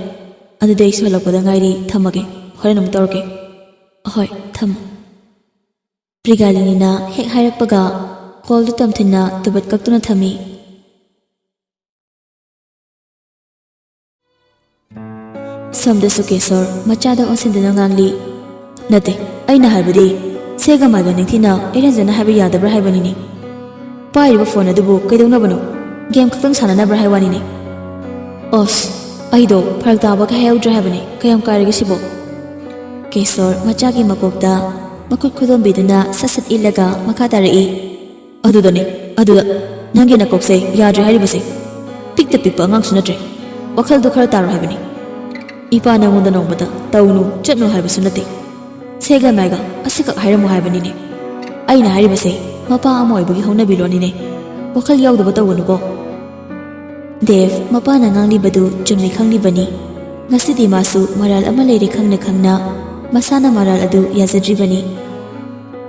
ꯑꯗꯨꯗꯤ ꯑꯩꯁꯨ ꯍꯜꯂꯛꯄꯗ ꯉꯥꯏꯔꯤ, ꯊꯝꯃꯒꯦ꯫ ꯍꯣꯔꯦꯟ ꯑꯃꯨꯛ ꯇꯧꯔꯛꯀꯦ꯫" "ꯑꯍꯣꯏ, ꯊꯝꯃꯣ꯫" ꯄ꯭ꯔꯤꯒꯥꯂꯤꯅꯤꯅ ꯍꯦꯛ ꯍꯥꯏꯔꯛꯄꯒ ꯀꯣꯜꯗꯨ ꯇꯣꯝꯊꯤꯟꯅ ꯇꯨꯕꯠ ꯀꯛꯇꯨꯅ ꯊꯝꯃꯤ꯫ ꯁꯣꯝꯗꯁꯨ ꯀꯦꯁꯣꯔ ꯃꯆꯥꯗ ꯑꯣꯟꯁꯤꯟꯗꯨꯅ ꯉꯥꯡꯂꯤ꯫ "ꯅꯠꯇꯦ, ꯑꯩꯅ ꯍꯥꯏꯕꯗꯤ, ꯁꯦꯒ ꯃꯥꯏꯒ ꯅꯤꯡꯊꯤꯅ ꯏꯔꯦꯟꯖꯅ ꯍꯥꯏꯕ ꯌꯥꯗꯕ꯭ꯔꯥ ꯍꯥꯏꯕꯅꯤꯅꯦ꯫ ꯄꯥꯏꯔꯤꯕ ꯐꯣꯟ ꯑꯗꯨꯕꯨ ꯀꯩꯗꯧꯅꯕꯅꯣ? ꯒꯦꯝ ꯈꯛꯇꯪ ꯁꯥꯟꯅꯅꯕ꯭ꯔꯥ ꯍꯥꯏ ꯋꯥꯅꯤꯅꯦ꯫ ꯑꯣꯁ, ꯑꯩꯗꯣ ꯐꯔꯛ ꯇꯥꯕꯒ ꯍꯥꯏꯍꯧꯗ꯭ꯔꯦ ꯍꯥꯏꯕꯅꯤ꯫ ꯀꯌꯥꯝ ꯀꯥꯏꯔꯒꯦ ꯁꯤꯕꯣ?" ꯀꯦꯁꯣꯔ ꯃꯆꯥꯒꯤ ꯃꯀꯣꯛꯇ ꯃꯈꯨꯠ ꯈꯨꯗꯣꯝꯕꯤꯗꯨꯅ ꯁꯠ ꯁꯠ ꯏꯠꯂꯒ ꯃꯈꯥ ꯇꯥꯔꯛꯏ꯫ "ꯑꯗꯨꯗꯅꯦ, ꯑꯗꯨꯗ꯫ ꯅꯪꯒꯤ ꯅꯀꯣꯛꯁꯦ ꯌꯥꯗ꯭ꯔꯦ ꯍꯥꯏꯔꯤꯕꯁꯦ꯫ ꯄꯤꯛꯇ ꯄꯤꯛꯄ ꯑꯉꯥꯡꯁꯨ ꯅꯠꯇ꯭ꯔꯦ꯫ ꯋꯥꯈꯜꯗꯣ ꯈꯔ ꯇꯥꯔꯣ ꯍꯥꯏꯕꯅꯤ꯫ ꯏꯄꯥ ꯅꯪꯉꯣꯟꯗ ꯅꯣꯡꯃꯇ ꯇꯧꯅꯨ, ꯆꯠꯅꯨ ꯍꯥꯏꯕꯁꯨ ꯅꯠꯇꯦ꯫ ꯁꯦꯒ ꯃꯥꯏꯒ ꯑꯁꯤꯈꯛ ꯍꯥꯏꯔꯝꯃꯨ ꯍꯥꯏꯕꯅꯤꯅꯦ꯫" "ꯑꯩꯅ ꯍꯥꯏꯔꯤꯕꯁꯦ ꯃꯄꯥ ꯑꯃ ꯑꯣꯏꯕꯒꯤ ꯍꯧꯅꯕꯤ ꯂꯣꯟꯅꯤꯅꯦ꯫ ꯋꯥꯈꯜ ꯌꯥꯎꯗꯕ ꯇꯧꯒꯅꯨꯀꯣ꯫" ꯗꯦꯕ ꯃꯄꯥꯅ ꯉꯥꯡꯂꯤꯕꯗꯨ ꯆꯨꯝꯃꯤ ꯈꯪꯂꯤꯕꯅꯤ꯫ ꯉꯁꯤꯗꯤ ꯃꯥꯁꯨ ꯃꯔꯥꯜ ꯑꯃ ꯂꯩꯔꯦ ꯈꯪꯅ ꯈꯪꯅ ꯃꯁꯥꯅ ꯃꯔꯥꯜ ꯑꯗꯨ ꯌꯥꯖꯗ꯭ꯔꯤꯕꯅꯤ꯫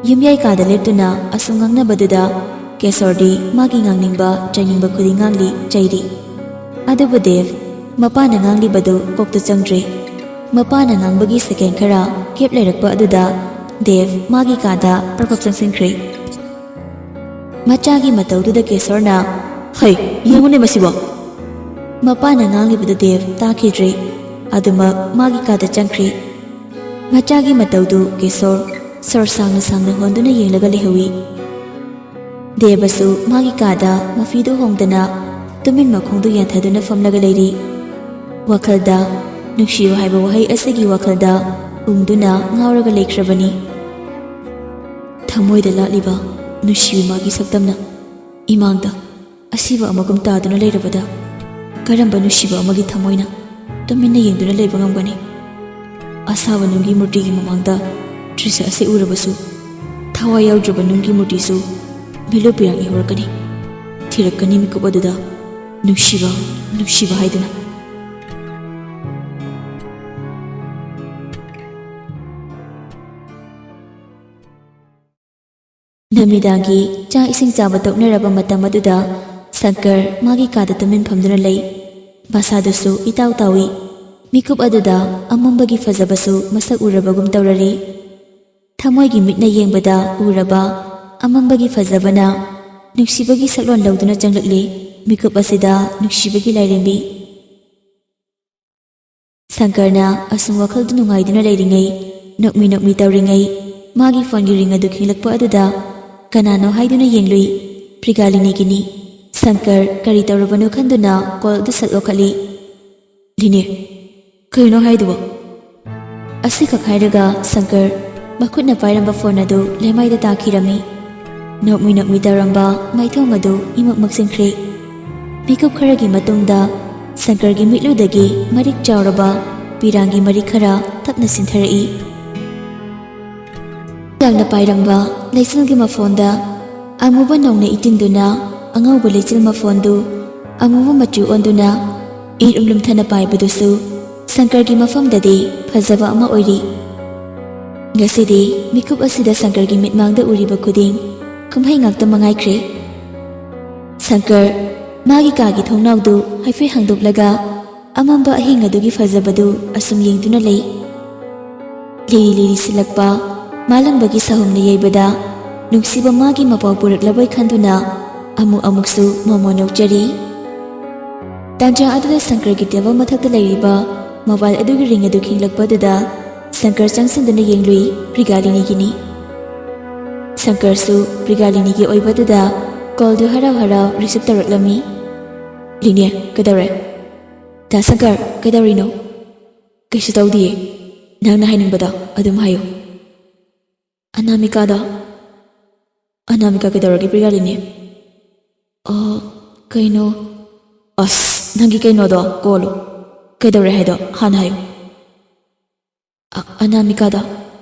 ꯌꯨꯝꯌꯥꯏ ꯀꯥꯗ ꯂꯦꯞꯇꯨꯅ ꯑꯁꯨꯝ ꯉꯥꯡꯅꯕꯗꯨꯗ ꯀꯦꯁꯣꯔꯗꯤ ꯃꯥꯒꯤ ꯉꯥꯡꯅꯤꯡꯕ ꯆꯩꯅꯤꯡꯕ ꯈꯨꯗꯤꯡ ꯉꯥꯡꯂꯤ, ꯆꯩꯔꯤ꯫ ꯑꯗꯨꯕꯨ ꯗꯦꯕ ꯃꯄꯥꯅ ꯉꯥꯡꯂꯤꯕꯗꯨ ꯀꯣꯛꯇ ꯆꯪꯗ꯭ꯔꯦ꯫ ꯃꯄꯥꯅ ꯉꯥꯡꯕꯒꯤ ꯁꯦꯀꯦꯟ ꯈꯔ ꯒꯦꯞ ꯂꯩꯔꯛꯄ ꯑꯗꯨꯗ ꯗꯦꯕ ꯃꯥꯒꯤ ꯀꯥꯗ ꯄ꯭ꯔꯞ ꯄ꯭ꯔꯞ ꯆꯪꯁꯤꯟꯈ꯭ꯔꯦ꯫ ꯃꯆꯥꯒꯤ ꯃꯇꯧꯗꯨꯗ ꯀꯦꯁꯣꯔꯅ, "ꯍꯩ, ꯌꯦꯡꯉꯨꯅꯦ ꯃꯁꯤꯕꯣ!" ꯃꯄꯥꯅ ꯉꯥꯡꯂꯤꯕꯗꯨ ꯗꯦꯕ ꯇꯥꯈꯤꯗ꯭ꯔꯦ꯫ ꯑꯗꯨꯃꯛ ꯃꯥꯒꯤ ꯀꯥꯗ ꯆꯪꯈ꯭ꯔꯦ꯫ ꯃꯆꯥꯒꯤ ꯃꯇꯧꯗꯨ ꯀꯦꯁꯣꯔ ꯁꯣꯔ ꯁꯥꯡꯅ ꯁꯥꯡꯅ ꯍꯣꯟꯗꯨꯅ ꯌꯦꯡꯂꯒ ꯂꯩꯍꯧꯏ꯫ ꯗꯦꯕꯁꯨ ꯃꯥꯒꯤ ꯀꯥꯗ ꯃꯐꯤꯗꯨ ꯍꯣꯡꯗꯅ ꯇꯨꯃꯤꯟ ꯃꯈꯣꯡꯗꯨ ꯌꯥꯟꯊꯗꯨꯅ ꯐꯝꯂꯒ ꯂꯩꯔꯤ꯫ ꯋꯥꯈꯜꯗ ꯅꯨꯡꯁꯤꯕ ꯍꯥꯏꯕ ꯋꯥꯍꯩ ꯑꯁꯤꯒꯤ ꯋꯥꯈꯜꯗ ꯎꯪꯗꯨꯅ ꯉꯥꯎꯔꯒ ꯂꯩꯈ꯭ꯔꯕꯅꯤ꯫ ꯊꯃꯣꯏꯗ ꯂꯥꯠꯂꯤꯕ ꯅꯨꯡꯁꯤꯕꯤ ꯃꯥꯒꯤ ꯁꯛꯇꯝꯅ ꯏꯃꯥꯡꯗ ꯑꯁꯤꯕ ꯑꯃꯒꯨꯝ ꯇꯥꯗꯨꯅ ꯂꯩꯔꯕꯗ ꯀꯔꯝꯕ ꯅꯨꯡꯁꯤꯕ ꯑꯃꯒꯤ ꯊꯃꯣꯏꯅ ꯇꯨꯃꯤꯟꯅ ꯌꯦꯡꯗꯨꯅ ꯂꯩꯕ ꯉꯝꯒꯅꯤ? ꯑꯁꯥꯕ ꯅꯨꯡꯒꯤ ꯃꯨꯔꯇꯤꯒꯤ ꯃꯃꯥꯡꯗ ꯗ꯭ꯔꯤꯁ꯭ꯌ ꯑꯁꯤ ꯎꯔꯕꯁꯨ ꯊꯋꯥꯏ ꯌꯥꯎꯗ꯭ꯔꯕ ꯅꯨꯡꯒꯤ ꯃꯨꯔꯇꯤꯁꯨ ꯃꯤꯠꯂꯨ ꯄꯤꯔꯥꯡ ꯏꯍꯧꯔꯛꯀꯅꯤ꯫ ꯊꯤꯔꯛꯀꯅꯤ ꯃꯤꯀꯨꯞ ꯑꯗꯨꯗ ꯅꯨꯡꯁꯤꯕ, ꯅꯨꯡꯁꯤꯕ ꯍꯥꯏꯗꯨꯅ꯫ ꯅꯨꯃꯤꯗꯥꯡꯒꯤ ꯆꯥꯛ ꯏꯁꯤꯡ ꯆꯥꯕ ꯇꯣꯛꯅꯔꯕ ꯃꯇꯝ ꯑꯗꯨꯗ ꯁꯪꯀꯔ ꯃꯥꯒꯤ ꯀꯥꯗ ꯇꯨꯃꯤꯟ ꯐꯝꯗꯨꯅ ꯂꯩ꯫ ꯃꯁꯥꯗꯨꯁꯨ ꯏꯇꯥꯎ ꯇꯥꯎꯏ꯫ ꯃꯤꯀꯨꯞ ꯑꯗꯨꯗ ꯑꯃꯝꯕꯒꯤ ꯐꯖꯕꯁꯨ ꯃꯁꯛ ꯎꯔꯕꯒꯨꯝ ꯇꯧꯔꯔꯤ꯫ ꯊꯃꯣꯏꯒꯤ ꯃꯤꯠꯅ ꯌꯦꯡꯕꯗ ꯎꯔꯕ ꯑꯃꯝꯕꯒꯤ ꯐꯖꯕꯅ ꯅꯨꯡꯁꯤꯕꯒꯤ ꯁꯛꯂꯣꯟ ꯂꯧꯗꯨꯅ ꯆꯪꯂꯛꯂꯤ꯫ ꯃꯤꯀꯨꯞ ꯑꯁꯤꯗ ꯅꯨꯡꯁꯤꯕꯒꯤ ꯂꯥꯏꯔꯦꯝꯕꯤ꯫ ꯁꯪꯀꯔꯅ ꯑꯁꯨꯝ ꯋꯥꯈꯜꯗꯨ ꯅꯨꯡꯉꯥꯏꯗꯨꯅ ꯂꯩꯔꯤꯉꯩ, ꯅꯣꯛꯃꯤ ꯅꯣꯛꯃꯤ ꯇꯧꯔꯤꯉꯩ, ꯃꯥꯒꯤ ꯐꯣꯟꯒꯤ ꯔꯤꯡ ꯑꯗꯨ ꯈꯤꯡꯂꯛꯄ ꯑꯗꯨꯗ ꯀꯅꯥꯅꯣ ꯍꯥꯏꯗꯨꯅ ꯌꯦꯡꯂꯨꯏ꯫ ꯄ꯭ꯔꯤꯒꯥꯂꯤꯅꯤꯒꯤꯅꯤ꯫ ꯁꯪꯀꯔ ꯀꯔꯤ ꯇꯧꯔꯕꯅꯣ ꯈꯟꯗꯨꯅ ꯀꯣꯜ ꯑꯗꯨ ꯁꯠ ꯂꯧꯈꯠꯂꯤ꯫ "ꯂꯤꯅꯤꯔ, ꯀꯩꯅꯣ ꯍꯥꯏꯗꯨꯕꯣ?" ꯑꯁꯤꯈꯛ ꯍꯥꯏꯔꯒ ꯁꯪꯀꯔ ꯃꯈꯨꯠꯅ ꯄꯥꯏꯔꯝꯕ ꯐꯣꯟ ꯑꯗꯨ ꯂꯩꯃꯥꯏꯗ ꯇꯥꯈꯤꯔꯝꯃꯤ꯫ ꯅꯣꯛꯃꯤ ꯅꯣꯛꯃꯤ ꯇꯧꯔꯝꯕ ꯃꯥꯏꯊꯣꯡ ꯑꯗꯨ ꯏꯃꯛ ꯃꯛꯁꯤꯟꯈ꯭ꯔꯦ꯫ ꯃꯤꯀꯨꯞ ꯈꯔꯒꯤ ꯃꯇꯨꯡꯗ ꯁꯪꯀꯔꯒꯤ ꯃꯤꯠꯂꯨꯗꯒꯤ ꯃꯔꯤꯛ ꯆꯥꯎꯔꯕ ꯄꯤꯔꯥꯡꯒꯤ ꯃꯔꯤꯛ ꯈꯔ ꯇꯞꯅ ꯆꯤꯟꯊꯔꯛꯏ꯫ ꯌꯥꯡꯅ ꯄꯥꯏꯔꯝꯕ ꯂꯩꯆꯤꯜꯒꯤ ꯃꯐꯣꯟꯗ ꯑꯃꯨꯕ ꯅꯣꯡꯅ ꯏꯇꯤꯟꯗꯨꯅ ꯑꯉꯧꯕ ꯂꯩꯆꯤꯜ ꯃꯐꯣꯟꯗꯨ ꯑꯃꯨꯕ ꯃꯆꯨ ꯑꯣꯟꯗꯨꯅ ꯏꯔꯨꯝ ꯂꯨꯝꯊꯅ ꯄꯥꯏꯕꯗꯨꯁꯨ ꯁꯪꯀꯔꯒꯤ ꯃꯐꯝꯗꯗꯤ ꯐꯖꯕ ꯑꯃ ꯑꯣꯏꯔꯤ꯫ ꯉꯁꯤꯗꯤ ꯃꯤꯀꯨꯞ ꯑꯁꯤꯗ ꯁꯪꯀꯔꯒꯤ ꯃꯤꯠꯃꯥꯡꯗ ꯎꯔꯤꯕ ꯈꯨꯗꯤꯡ ꯀꯨꯝꯍꯩ ꯉꯥꯛꯇ ꯃꯉꯥꯏꯈ꯭ꯔꯦ꯫ ꯁꯪꯀꯔ ꯃꯥꯒꯤ ꯀꯥꯒꯤ ꯊꯣꯡꯅꯥꯎꯗꯨ ꯍꯥꯏꯐꯦꯠ ꯍꯥꯡꯗꯣꯛꯂꯒ ꯑꯃꯝꯕ ꯑꯍꯤꯡ ꯑꯗꯨꯒꯤ ꯐꯖꯕꯗꯨ ꯑꯁꯨꯝ ꯌꯦꯡꯗꯨꯅ ꯂꯩ꯫ ꯂꯤꯔꯤ ꯂꯤꯔꯤ ꯁꯤꯜꯂꯛꯄ ꯃꯥꯂꯪꯕꯒꯤ ꯁꯥꯍꯨꯝꯅ ꯌꯩꯕꯗ ꯅꯨꯡꯁꯤꯕ ꯃꯥꯒꯤ ꯃꯄꯥꯎ ꯄꯨꯔꯛꯂꯕꯣꯏ ꯈꯟꯗꯨꯅ ꯑꯃꯨꯛ ꯑꯃꯨꯛꯁꯨ ꯃꯣꯃꯣ ꯅꯣꯛꯆꯔꯤ꯫ ꯇꯥꯟꯖꯥ ꯑꯗꯨꯗ ꯁꯪꯀꯔꯒꯤ ꯇꯦꯕꯜ ꯃꯊꯛꯇ ꯂꯩꯔꯤꯕ ꯃꯣꯕꯥꯏꯜ ꯑꯗꯨꯒꯤ ꯔꯤꯡ ꯑꯗꯨ ꯈꯤꯡꯂꯛꯄ ꯑꯗꯨꯗ ꯁꯪꯀꯔ ꯆꯪꯁꯤꯟꯗꯨꯅ ꯌꯦꯡꯂꯨꯏ, ꯄ꯭ꯔꯤꯒꯥꯂꯤꯅꯤꯒꯤꯅꯤ꯫ ꯁꯪꯀꯔꯁꯨ ꯄ꯭ꯔꯤꯒꯥꯂꯤꯅꯤꯒꯤ ꯑꯣꯏꯕꯗꯨꯗ ꯀꯣꯜꯗꯨ ꯍꯔꯥꯎ ꯍꯔꯥꯎ ꯔꯤꯁꯤꯞ ꯇꯧꯔꯛꯂꯝꯃꯤ꯫ "ꯂꯤꯅꯦ, ꯀꯩꯗꯧꯔꯦ?" "ꯗꯥ ꯁꯪꯀꯔ, ꯀꯩꯗꯧꯔꯤꯅꯣ?" "ꯀꯩꯁꯨ ꯇꯧꯗꯤꯌꯦ꯫ ꯅꯪꯅ ꯍꯥꯏꯅꯤꯡꯕꯗꯣ ꯑꯗꯨꯝ ꯍꯥꯏꯌꯨ꯫" "ꯑꯅꯥꯃꯤꯀꯥꯗꯣ?" "ꯑꯅꯥꯃꯤꯀꯥ ꯀꯩꯗꯧꯔꯒꯦ ꯄ꯭ꯔꯤꯒꯥꯂꯤꯅꯤ?" "ꯑ, ꯀꯩꯅꯣ?" "ꯑꯁ, ꯅꯪꯒꯤ ꯀꯩꯅꯣꯗꯣ ꯀꯣꯜꯂꯣ꯫ ꯀꯩꯗꯧꯔꯦ ꯍꯥꯏꯗꯣ ꯍꯥꯟꯅ ꯍꯥꯏꯌꯨ꯫" "ꯑ-, ꯑꯅꯥꯃꯤꯀꯥꯗꯣ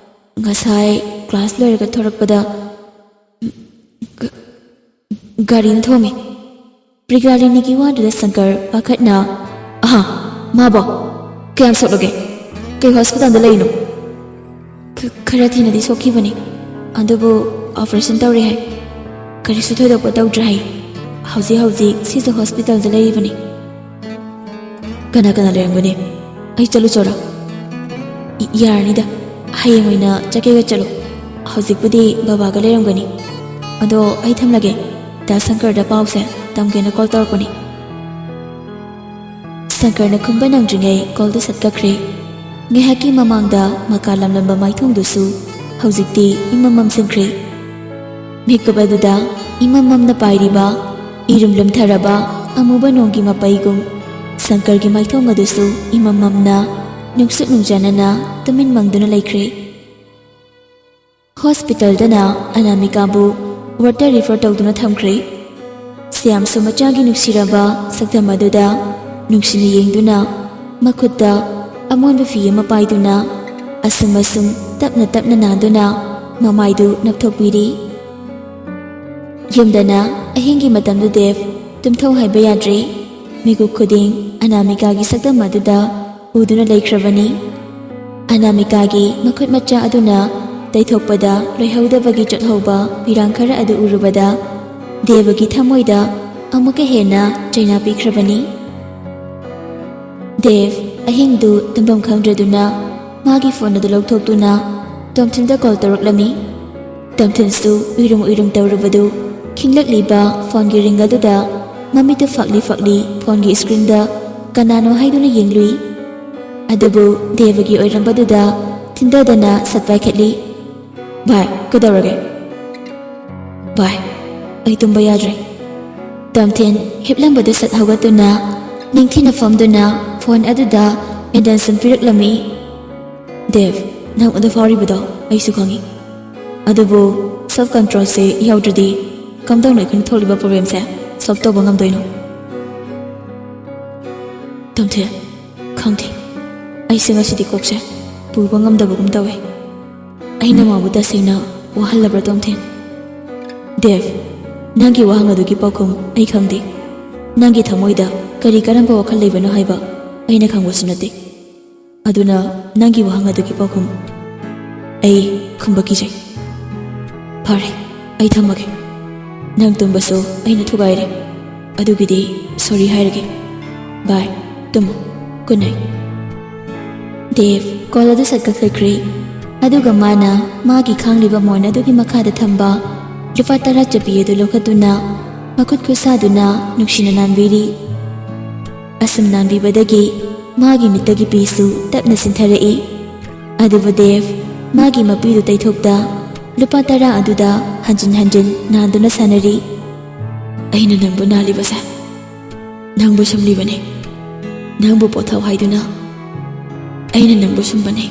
ꯉꯁꯥꯏ ꯀ꯭ꯂꯥꯁ ꯂꯣꯏꯔꯒ ꯊꯣꯔꯛꯄꯗ, ꯎꯝ, ꯒ-, ꯒꯥꯔꯤꯅ ꯊꯣꯝꯃꯦ꯫" ꯄ꯭ꯔꯤꯒꯥꯂꯤꯅꯤꯒꯤ ꯋꯥꯗꯨꯗ ꯁꯪꯀꯔ ꯄꯥꯈꯠꯅ, "ꯑꯍꯥ, ꯃꯥꯕꯣ? ꯀꯌꯥꯝ ꯁꯣꯛꯂꯒꯦ? ꯀꯩ ꯍꯣꯁꯄꯤꯇꯥꯜꯗ ꯂꯩꯔꯤꯅꯣ?" "ꯈ-, ꯈꯔ ꯊꯤꯅꯗꯤ ꯁꯣꯛꯈꯤꯕꯅꯤ, ꯑꯗꯨꯕꯨ ꯑꯣꯄꯔꯦꯁꯟ ꯇꯧꯔꯦ ꯍꯥꯏ꯫ ꯀꯔꯤꯁꯨ ꯊꯣꯏꯗꯣꯛꯄ ꯇꯧꯗ꯭ꯔꯦ ꯍꯥꯏ꯫ ꯍꯧꯖꯤꯛ ꯍꯧꯖꯤꯛ ꯁꯤꯖ ꯍꯣꯁꯄꯤꯇꯥꯜꯗ ꯂꯩꯔꯤꯕꯅꯤ꯫" "ꯀꯅꯥ ꯀꯅꯥ ꯂꯩꯔꯝꯒꯅꯤ? ꯑꯩ ꯆꯠꯂꯨꯆꯣꯔꯥ?" "ꯏ-, ꯌꯥꯔꯅꯤꯗ, ꯍꯌꯦꯡ ꯑꯣꯏꯅ ꯆꯠꯀꯦꯒ ꯆꯠꯂꯨ꯫ ꯍꯧꯖꯤꯛꯄꯨꯗꯤ ꯕꯕꯥꯒ ꯂꯩꯔꯝꯒꯅꯤ꯫ ꯑꯗꯣ ꯑꯩ ꯊꯝꯂꯒꯦ, ꯗꯥ ꯁꯪꯀꯔꯗ ꯄꯥꯎꯁꯦ ꯇꯝꯒꯦꯅ ꯀꯣꯜ ꯇꯧꯔꯛꯄꯅꯤ꯫" ꯁꯪꯀꯔꯅ ꯈꯨꯝꯕ ꯅꯪꯗ꯭ꯔꯤꯉꯩ ꯀꯣꯜꯗꯨ ꯁꯠ ꯀꯛꯈ꯭ꯔꯦ꯫ ꯉꯥꯏꯍꯥꯛꯀꯤ ꯃꯃꯥꯡꯗ ꯃꯀꯥ ꯂꯝꯂꯝꯕ ꯃꯥꯏꯊꯣꯡꯗꯨꯁꯨ ꯍꯧꯖꯤꯛꯇꯤ ꯏꯃꯝ ꯃꯝꯁꯤꯟꯈ꯭ꯔꯦ꯫ ꯃꯤꯀꯨꯞ ꯑꯗꯨꯗ ꯏꯃꯝ ꯃꯝꯅ ꯄꯥꯏꯔꯤꯕ, ꯏꯔꯨꯝ ꯂꯨꯝꯊꯔꯕ ꯑꯃꯨꯕ ꯅꯣꯡꯒꯤ ꯃꯄꯩꯒꯨꯝ ꯁꯪꯀꯔꯒꯤ ꯃꯥꯏꯊꯣꯡ ꯑꯗꯨꯁꯨ ꯏꯃꯝ ꯃꯝꯅ, ꯅꯨꯡꯁꯨꯛ ꯅꯨꯡꯖꯥꯅꯅ ꯇꯨꯃꯤꯟ ꯃꯪꯗꯨꯅ ꯂꯩꯈ꯭ꯔꯦ꯫ ꯍꯣꯁꯄꯤꯇꯥꯜꯗꯅ ꯑꯅꯥꯃꯤꯀꯥꯕꯨ ꯋꯥꯔꯗꯇ ꯔꯤꯐꯔ ꯇꯧꯗꯨꯅ ꯊꯝꯈ꯭ꯔꯦ꯫ ꯁ꯭ꯌꯥꯝꯁꯨ ꯃꯆꯥꯒꯤ ꯅꯨꯡꯁꯤꯔꯕ ꯁꯛꯇꯝ ꯑꯗꯨꯗ ꯅꯨꯡꯁꯤꯅ ꯌꯦꯡꯗꯨꯅ, ꯃꯈꯨꯠꯇ ꯑꯃꯣꯟꯕ ꯐꯤ ꯑꯃ ꯄꯥꯏꯗꯨꯅ, ꯑꯁꯨꯝ ꯑꯁꯨꯝ ꯇꯞꯅ ꯇꯞꯅ ꯅꯥꯟꯗꯨꯅ ꯃꯃꯥꯏꯗꯨ ꯅꯞꯊꯣꯛꯄꯤꯔꯤ꯫ ꯌꯨꯝꯗꯅ ꯑꯍꯤꯡꯒꯤ ꯃꯇꯝꯗꯨ ꯗꯦꯕ ꯇꯨꯝꯊꯧ ꯍꯥꯏꯕ ꯌꯥꯗ꯭ꯔꯦ꯫ ꯃꯤꯀꯨꯞ ꯈꯨꯗꯤꯡ ꯑꯅꯥꯃꯤꯀꯥꯒꯤ ꯁꯛꯇꯝ ꯑꯗꯨꯗ ꯎꯗꯨꯅ ꯂꯩꯈ꯭ꯔꯕꯅꯤ꯫ ꯑꯅꯥꯃꯤꯀꯥꯒꯤ ꯃꯈꯨꯠ ꯃꯆꯥ ꯑꯗꯨꯅ ꯇꯩꯊꯣꯛꯄꯗ ꯂꯣꯏꯍꯧꯗꯕꯒꯤ ꯆꯣꯠꯍꯧꯕ ꯐꯤꯔꯥꯡ ꯈꯔ ꯑꯗꯨ ꯎꯔꯨꯕꯗ ꯗꯦꯕꯒꯤ ꯊꯃꯣꯏꯗ ꯑꯃꯨꯛꯀ ꯍꯦꯟꯅ ꯆꯩꯅꯥ ꯄꯤꯈ꯭ꯔꯕꯅꯤ꯫ ꯗꯦꯕ ꯑꯍꯤꯡꯗꯨ ꯇꯨꯝꯐꯝ ꯈꯪꯗ꯭ꯔꯗꯨꯅ ꯃꯥꯒꯤ ꯐꯣꯟ ꯑꯗꯨ ꯂꯧꯊꯣꯛꯇꯨꯅ ꯇꯣꯝꯊꯤꯟꯗ ꯀꯣꯜ ꯇꯧꯔꯛꯂꯝꯃꯤ꯫ ꯇꯣꯝꯊꯤꯟꯁꯨ ꯎꯏꯔꯨꯝ ꯎꯏꯔꯨꯝ ꯇꯧꯔꯨꯕꯗꯨ ꯈꯤꯡꯂꯛꯂꯤꯕ ꯐꯣꯟꯒꯤ ꯔꯤꯡ ꯑꯗꯨꯗ ꯃꯃꯤꯠꯇꯨ ꯐꯥꯛꯂꯤ ꯐꯥꯛꯂꯤ ꯐꯣꯟꯒꯤ ꯁ꯭ꯀ꯭ꯔꯤꯟꯗ ꯀꯅꯥꯅꯣ ꯍꯥꯏꯗꯨꯅ ꯌꯦꯡꯂꯨꯏ꯫ ꯑꯗꯨꯕꯨ ꯗꯦꯕꯒꯤ ꯑꯣꯏꯔꯝꯕꯗꯨꯗ ꯊꯤꯟꯗꯗꯅ ꯁꯠ ꯄꯥꯏꯈꯠꯂꯤ꯫ "ꯚꯥꯏ, ꯀꯩꯗꯧꯔꯒꯦ?" ꯚꯥꯏ, ꯑꯩ ꯇꯨꯝꯕ ꯌꯥꯗ꯭ꯔꯦ꯫ ꯇꯝꯊꯤꯟ ꯍꯤꯞꯂꯝꯕꯗꯨ ꯁꯠ ꯍꯧꯒꯠꯇꯨꯅ ꯅꯤꯡꯊꯤꯅ ꯐꯝꯗꯨꯅ ꯐꯣꯟ ꯑꯗꯨꯗ attention ꯄꯤꯔꯛꯂꯝꯃꯤ꯫ ꯗꯦꯕ, ꯅꯪ ꯑꯗꯨ ꯐꯥꯎꯔꯤꯕꯗꯣ ꯑꯩꯁꯨ ꯈꯪꯏ꯫ ꯑꯗꯨꯕꯨ self controlꯁꯦ ꯌꯥꯎꯗ꯭ꯔꯗꯤ ꯀꯝꯗꯧꯅ ꯑꯩꯈꯣꯏꯅ ꯊꯣꯛꯂꯤꯕ problemꯁꯦ solve ꯇꯧꯕ ꯉꯝꯗꯣꯏꯅꯣ? ꯇꯝꯊꯤꯟ, ꯈꯪꯗꯦ, ꯑꯩꯁꯦ ꯉꯁꯤꯗꯤ ꯀꯣꯛꯁꯦ ꯄꯨꯕ ꯉꯝꯗꯕꯒꯨꯝ ꯇꯧꯋꯦ꯫ ꯑꯩꯅ ꯃꯥꯕꯨ ꯇꯁꯦꯡꯅ ꯋꯥꯍꯜꯂꯕ꯭ꯔꯥ, ꯇꯣꯝꯊꯤꯟ? ꯗꯦꯕ, ꯅꯪꯒꯤ ꯋꯥꯍꯪ ꯑꯗꯨꯒꯤ ꯄꯥꯎꯈꯨꯝ ꯑꯩ ꯈꯪꯗꯦ꯫ ꯅꯪꯒꯤ ꯊꯃꯣꯏꯗ ꯀꯔꯤ ꯀꯔꯝꯕ ꯋꯥꯈꯜ ꯂꯩꯕꯅꯣ ꯍꯥꯏꯕ ꯑꯩꯅ ꯈꯪꯕꯁꯨ ꯅꯠꯇꯦ꯫ ꯑꯗꯨꯅ ꯅꯪꯒꯤ ꯋꯥꯍꯪ ꯑꯗꯨꯒꯤ ꯄꯥꯎꯈꯨꯝ ꯑꯩ ꯈꯨꯝꯕ ꯀꯤꯖꯩ꯫ ꯐꯔꯦ, ꯑꯩ ꯊꯝꯃꯒꯦ꯫ ꯅꯪ ꯇꯨꯝꯕꯁꯨ ꯑꯩꯅ ꯊꯨꯒꯥꯏꯔꯦ꯫ ꯑꯗꯨꯒꯤꯗꯤ sorry ꯍꯥꯏꯔꯒꯦ꯫ Bye, Tamu. Good night꯫ ꯗꯦꯕ call ꯑꯗꯨ ꯁꯠ ꯀꯛꯊꯠꯈ꯭ꯔꯦ꯫ ꯑꯗꯨꯒ ꯃꯥꯅ ꯃꯥꯒꯤ ꯈꯥꯡꯂꯤꯕ ꯃꯣꯟ ꯑꯗꯨꯒꯤ ꯃꯈꯥꯗ ꯊꯝꯕ ꯂꯨꯄꯥ ꯇꯔꯥ ꯆꯠꯄꯤ ꯑꯗꯨ ꯂꯧꯈꯠꯇꯨꯅ ꯃꯈꯨꯠ ꯈꯨꯠꯁꯥꯗꯨꯅ ꯅꯨꯡꯁꯤꯅ ꯅꯥꯟꯕꯤꯔꯤ꯫ ꯑꯁꯨꯝ ꯅꯥꯟꯕꯤꯕꯗꯒꯤ ꯃꯥꯒꯤ ꯃꯤꯠꯇꯒꯤ ꯄꯤꯁꯨ ꯇꯞꯅ ꯆꯤꯟꯊꯔꯛꯏ꯫ ꯑꯗꯨꯕꯨ ꯗꯦꯕ ꯃꯥꯒꯤ ꯃꯄꯤꯗꯨ ꯇꯩꯊꯣꯛꯇ ꯂꯨꯄꯥ ꯇꯔꯥ ꯑꯗꯨꯗ ꯍꯟꯖꯤꯟ ꯍꯟꯖꯤꯟ ꯅꯥꯟꯗꯨꯅ ꯁꯥꯟꯅꯔꯤ꯫ ꯑꯩꯅ ꯅꯪꯕꯨ ꯅꯥꯜꯂꯤꯕꯁꯦ ꯅꯪꯕꯨ ꯁꯨꯝꯂꯤꯕꯅꯤ꯫ ꯅꯪꯕꯨ ꯄꯣꯊꯥꯎ ꯍꯥꯏꯗꯨꯅ ꯑꯩꯅ ꯅꯪꯕꯨ ꯁꯨꯝꯕꯅꯤ꯫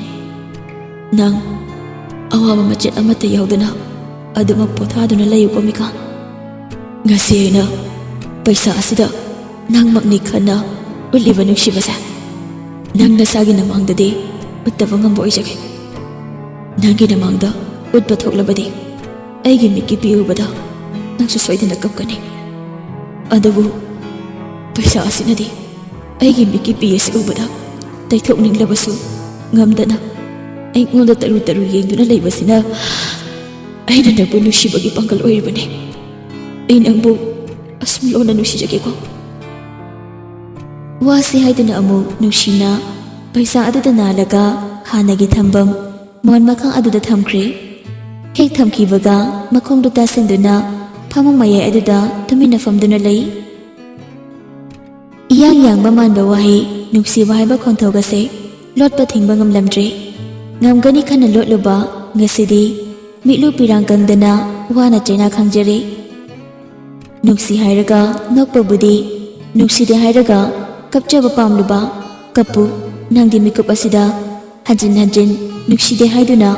ꯅꯪ ꯑꯋꯥꯕ ꯃꯆꯦꯠ ꯑꯃꯠꯇ ꯌꯥꯎꯗꯅ ꯑꯗꯨꯃꯛ ꯄꯣꯊꯥꯗꯨꯅ ꯂꯩꯌꯨꯀꯣ, ꯃꯤꯀꯥ꯫ ꯉꯁꯤ ꯑꯩꯅ ꯄꯩꯁꯥ ꯑꯁꯤꯗ ꯅꯪꯃꯛꯅꯤ ꯈꯟꯅ ꯎꯠꯂꯤꯕ ꯅꯨꯡꯁꯤꯕꯁꯦ ꯅꯪ ꯅꯁꯥꯒꯤ ꯅꯃꯥꯡꯗꯗꯤ ꯎꯠꯇꯕ ꯉꯝꯕ ꯑꯣꯏꯖꯒꯦ꯫ ꯅꯪꯒꯤ ꯅꯃꯥꯡꯗ ꯎꯠꯄ ꯊꯣꯛꯂꯕꯗꯤ ꯑꯩꯒꯤ ꯃꯤꯠꯀꯤ ꯄꯤ ꯎꯕꯗ ꯅꯪꯁꯨ ꯁꯣꯏꯗꯅ ꯀꯞꯀꯅꯤ꯫ ꯑꯗꯨꯕꯨ ꯄꯩꯁꯥ ꯑꯁꯤꯅꯗꯤ ꯑꯩꯒꯤ ꯃꯤꯠꯀꯤ ꯄꯤ ꯑꯁꯤ ꯎꯕꯗ ꯇꯩꯊꯣꯛꯅꯤꯡꯂꯕꯁꯨ ꯉꯝꯗꯅ ꯑꯩꯉꯣꯟꯗ ꯇꯔꯨ ꯇꯔꯨ ꯌꯦꯡꯗꯨꯅ ꯂꯩꯕꯁꯤꯅ ꯑꯩꯅ ꯅꯪꯕꯨ ꯅꯨꯡꯁꯤꯕꯒꯤ ꯄꯥꯡꯒꯜ ꯑꯣꯏꯔꯤꯕꯅꯤ꯫ ꯑꯩ ꯅꯪꯕꯨ ꯑꯁꯨꯝ ꯂꯣꯟꯅ ꯅꯨꯡꯁꯤꯖꯒꯦꯀꯣ꯫ ꯋꯥꯁꯤ ꯍꯥꯏꯗꯨꯅ ꯑꯃꯨꯛ ꯅꯨꯡꯁꯤꯅ ꯄꯩꯁꯥ ꯑꯗꯨꯗ ꯅꯥꯜꯂꯒ ꯍꯥꯟꯅꯒꯤ ꯊꯝꯐꯝ ꯃꯣꯟ ꯃꯈꯥ ꯑꯗꯨꯗ ꯊꯝꯈ꯭ꯔꯦ꯫ ꯍꯦꯛ ꯊꯝꯈꯤꯕꯒ ꯃꯈꯣꯡꯗꯨ ꯇꯥꯁꯤꯟꯗꯨꯅ ꯐꯃꯨꯡ ꯃꯌꯥꯏ ꯑꯗꯨꯗ ꯇꯨꯃꯤꯟꯅ ꯐꯝꯗꯨꯅ ꯂꯩ꯫ ꯏꯌꯥꯡ ꯌꯥꯡꯕ ꯃꯥꯟꯕ ꯋꯥꯍꯩ ꯅꯨꯡꯁꯤꯕ ꯍꯥꯏꯕ ꯈꯣꯟꯊꯣꯛ ꯑꯁꯦ ꯂꯣꯠꯄ ꯊꯤꯡꯕ ꯉꯝꯂꯝꯗ꯭ꯔꯦ꯫ ꯉꯝꯒꯅꯤ ꯈꯟꯅ ꯂꯣꯠꯂꯨꯕ ꯉꯁꯤꯗꯤ ꯃꯤꯠꯂꯨ ꯄꯤꯔꯥꯡ ꯀꯪꯗꯅ ꯋꯥꯅ ꯆꯩꯅꯥ ꯈꯪꯖꯔꯦ꯫ ꯅꯨꯡꯁꯤ ꯍꯥꯏꯔꯒ ꯅꯣꯛꯄꯕꯨꯗꯤ, ꯅꯨꯡꯁꯤꯗꯦ ꯍꯥꯏꯔꯒ ꯀꯞꯆꯕ ꯄꯥꯝꯂꯨꯕ꯫ ꯀꯞꯄꯨ, ꯅꯪꯗꯤ ꯃꯤꯀꯨꯞ ꯑꯁꯤꯗ ꯍꯟꯖꯤꯟ ꯍꯟꯖꯤꯟ ꯅꯨꯡꯁꯤꯗꯦ ꯍꯥꯏꯗꯨꯅ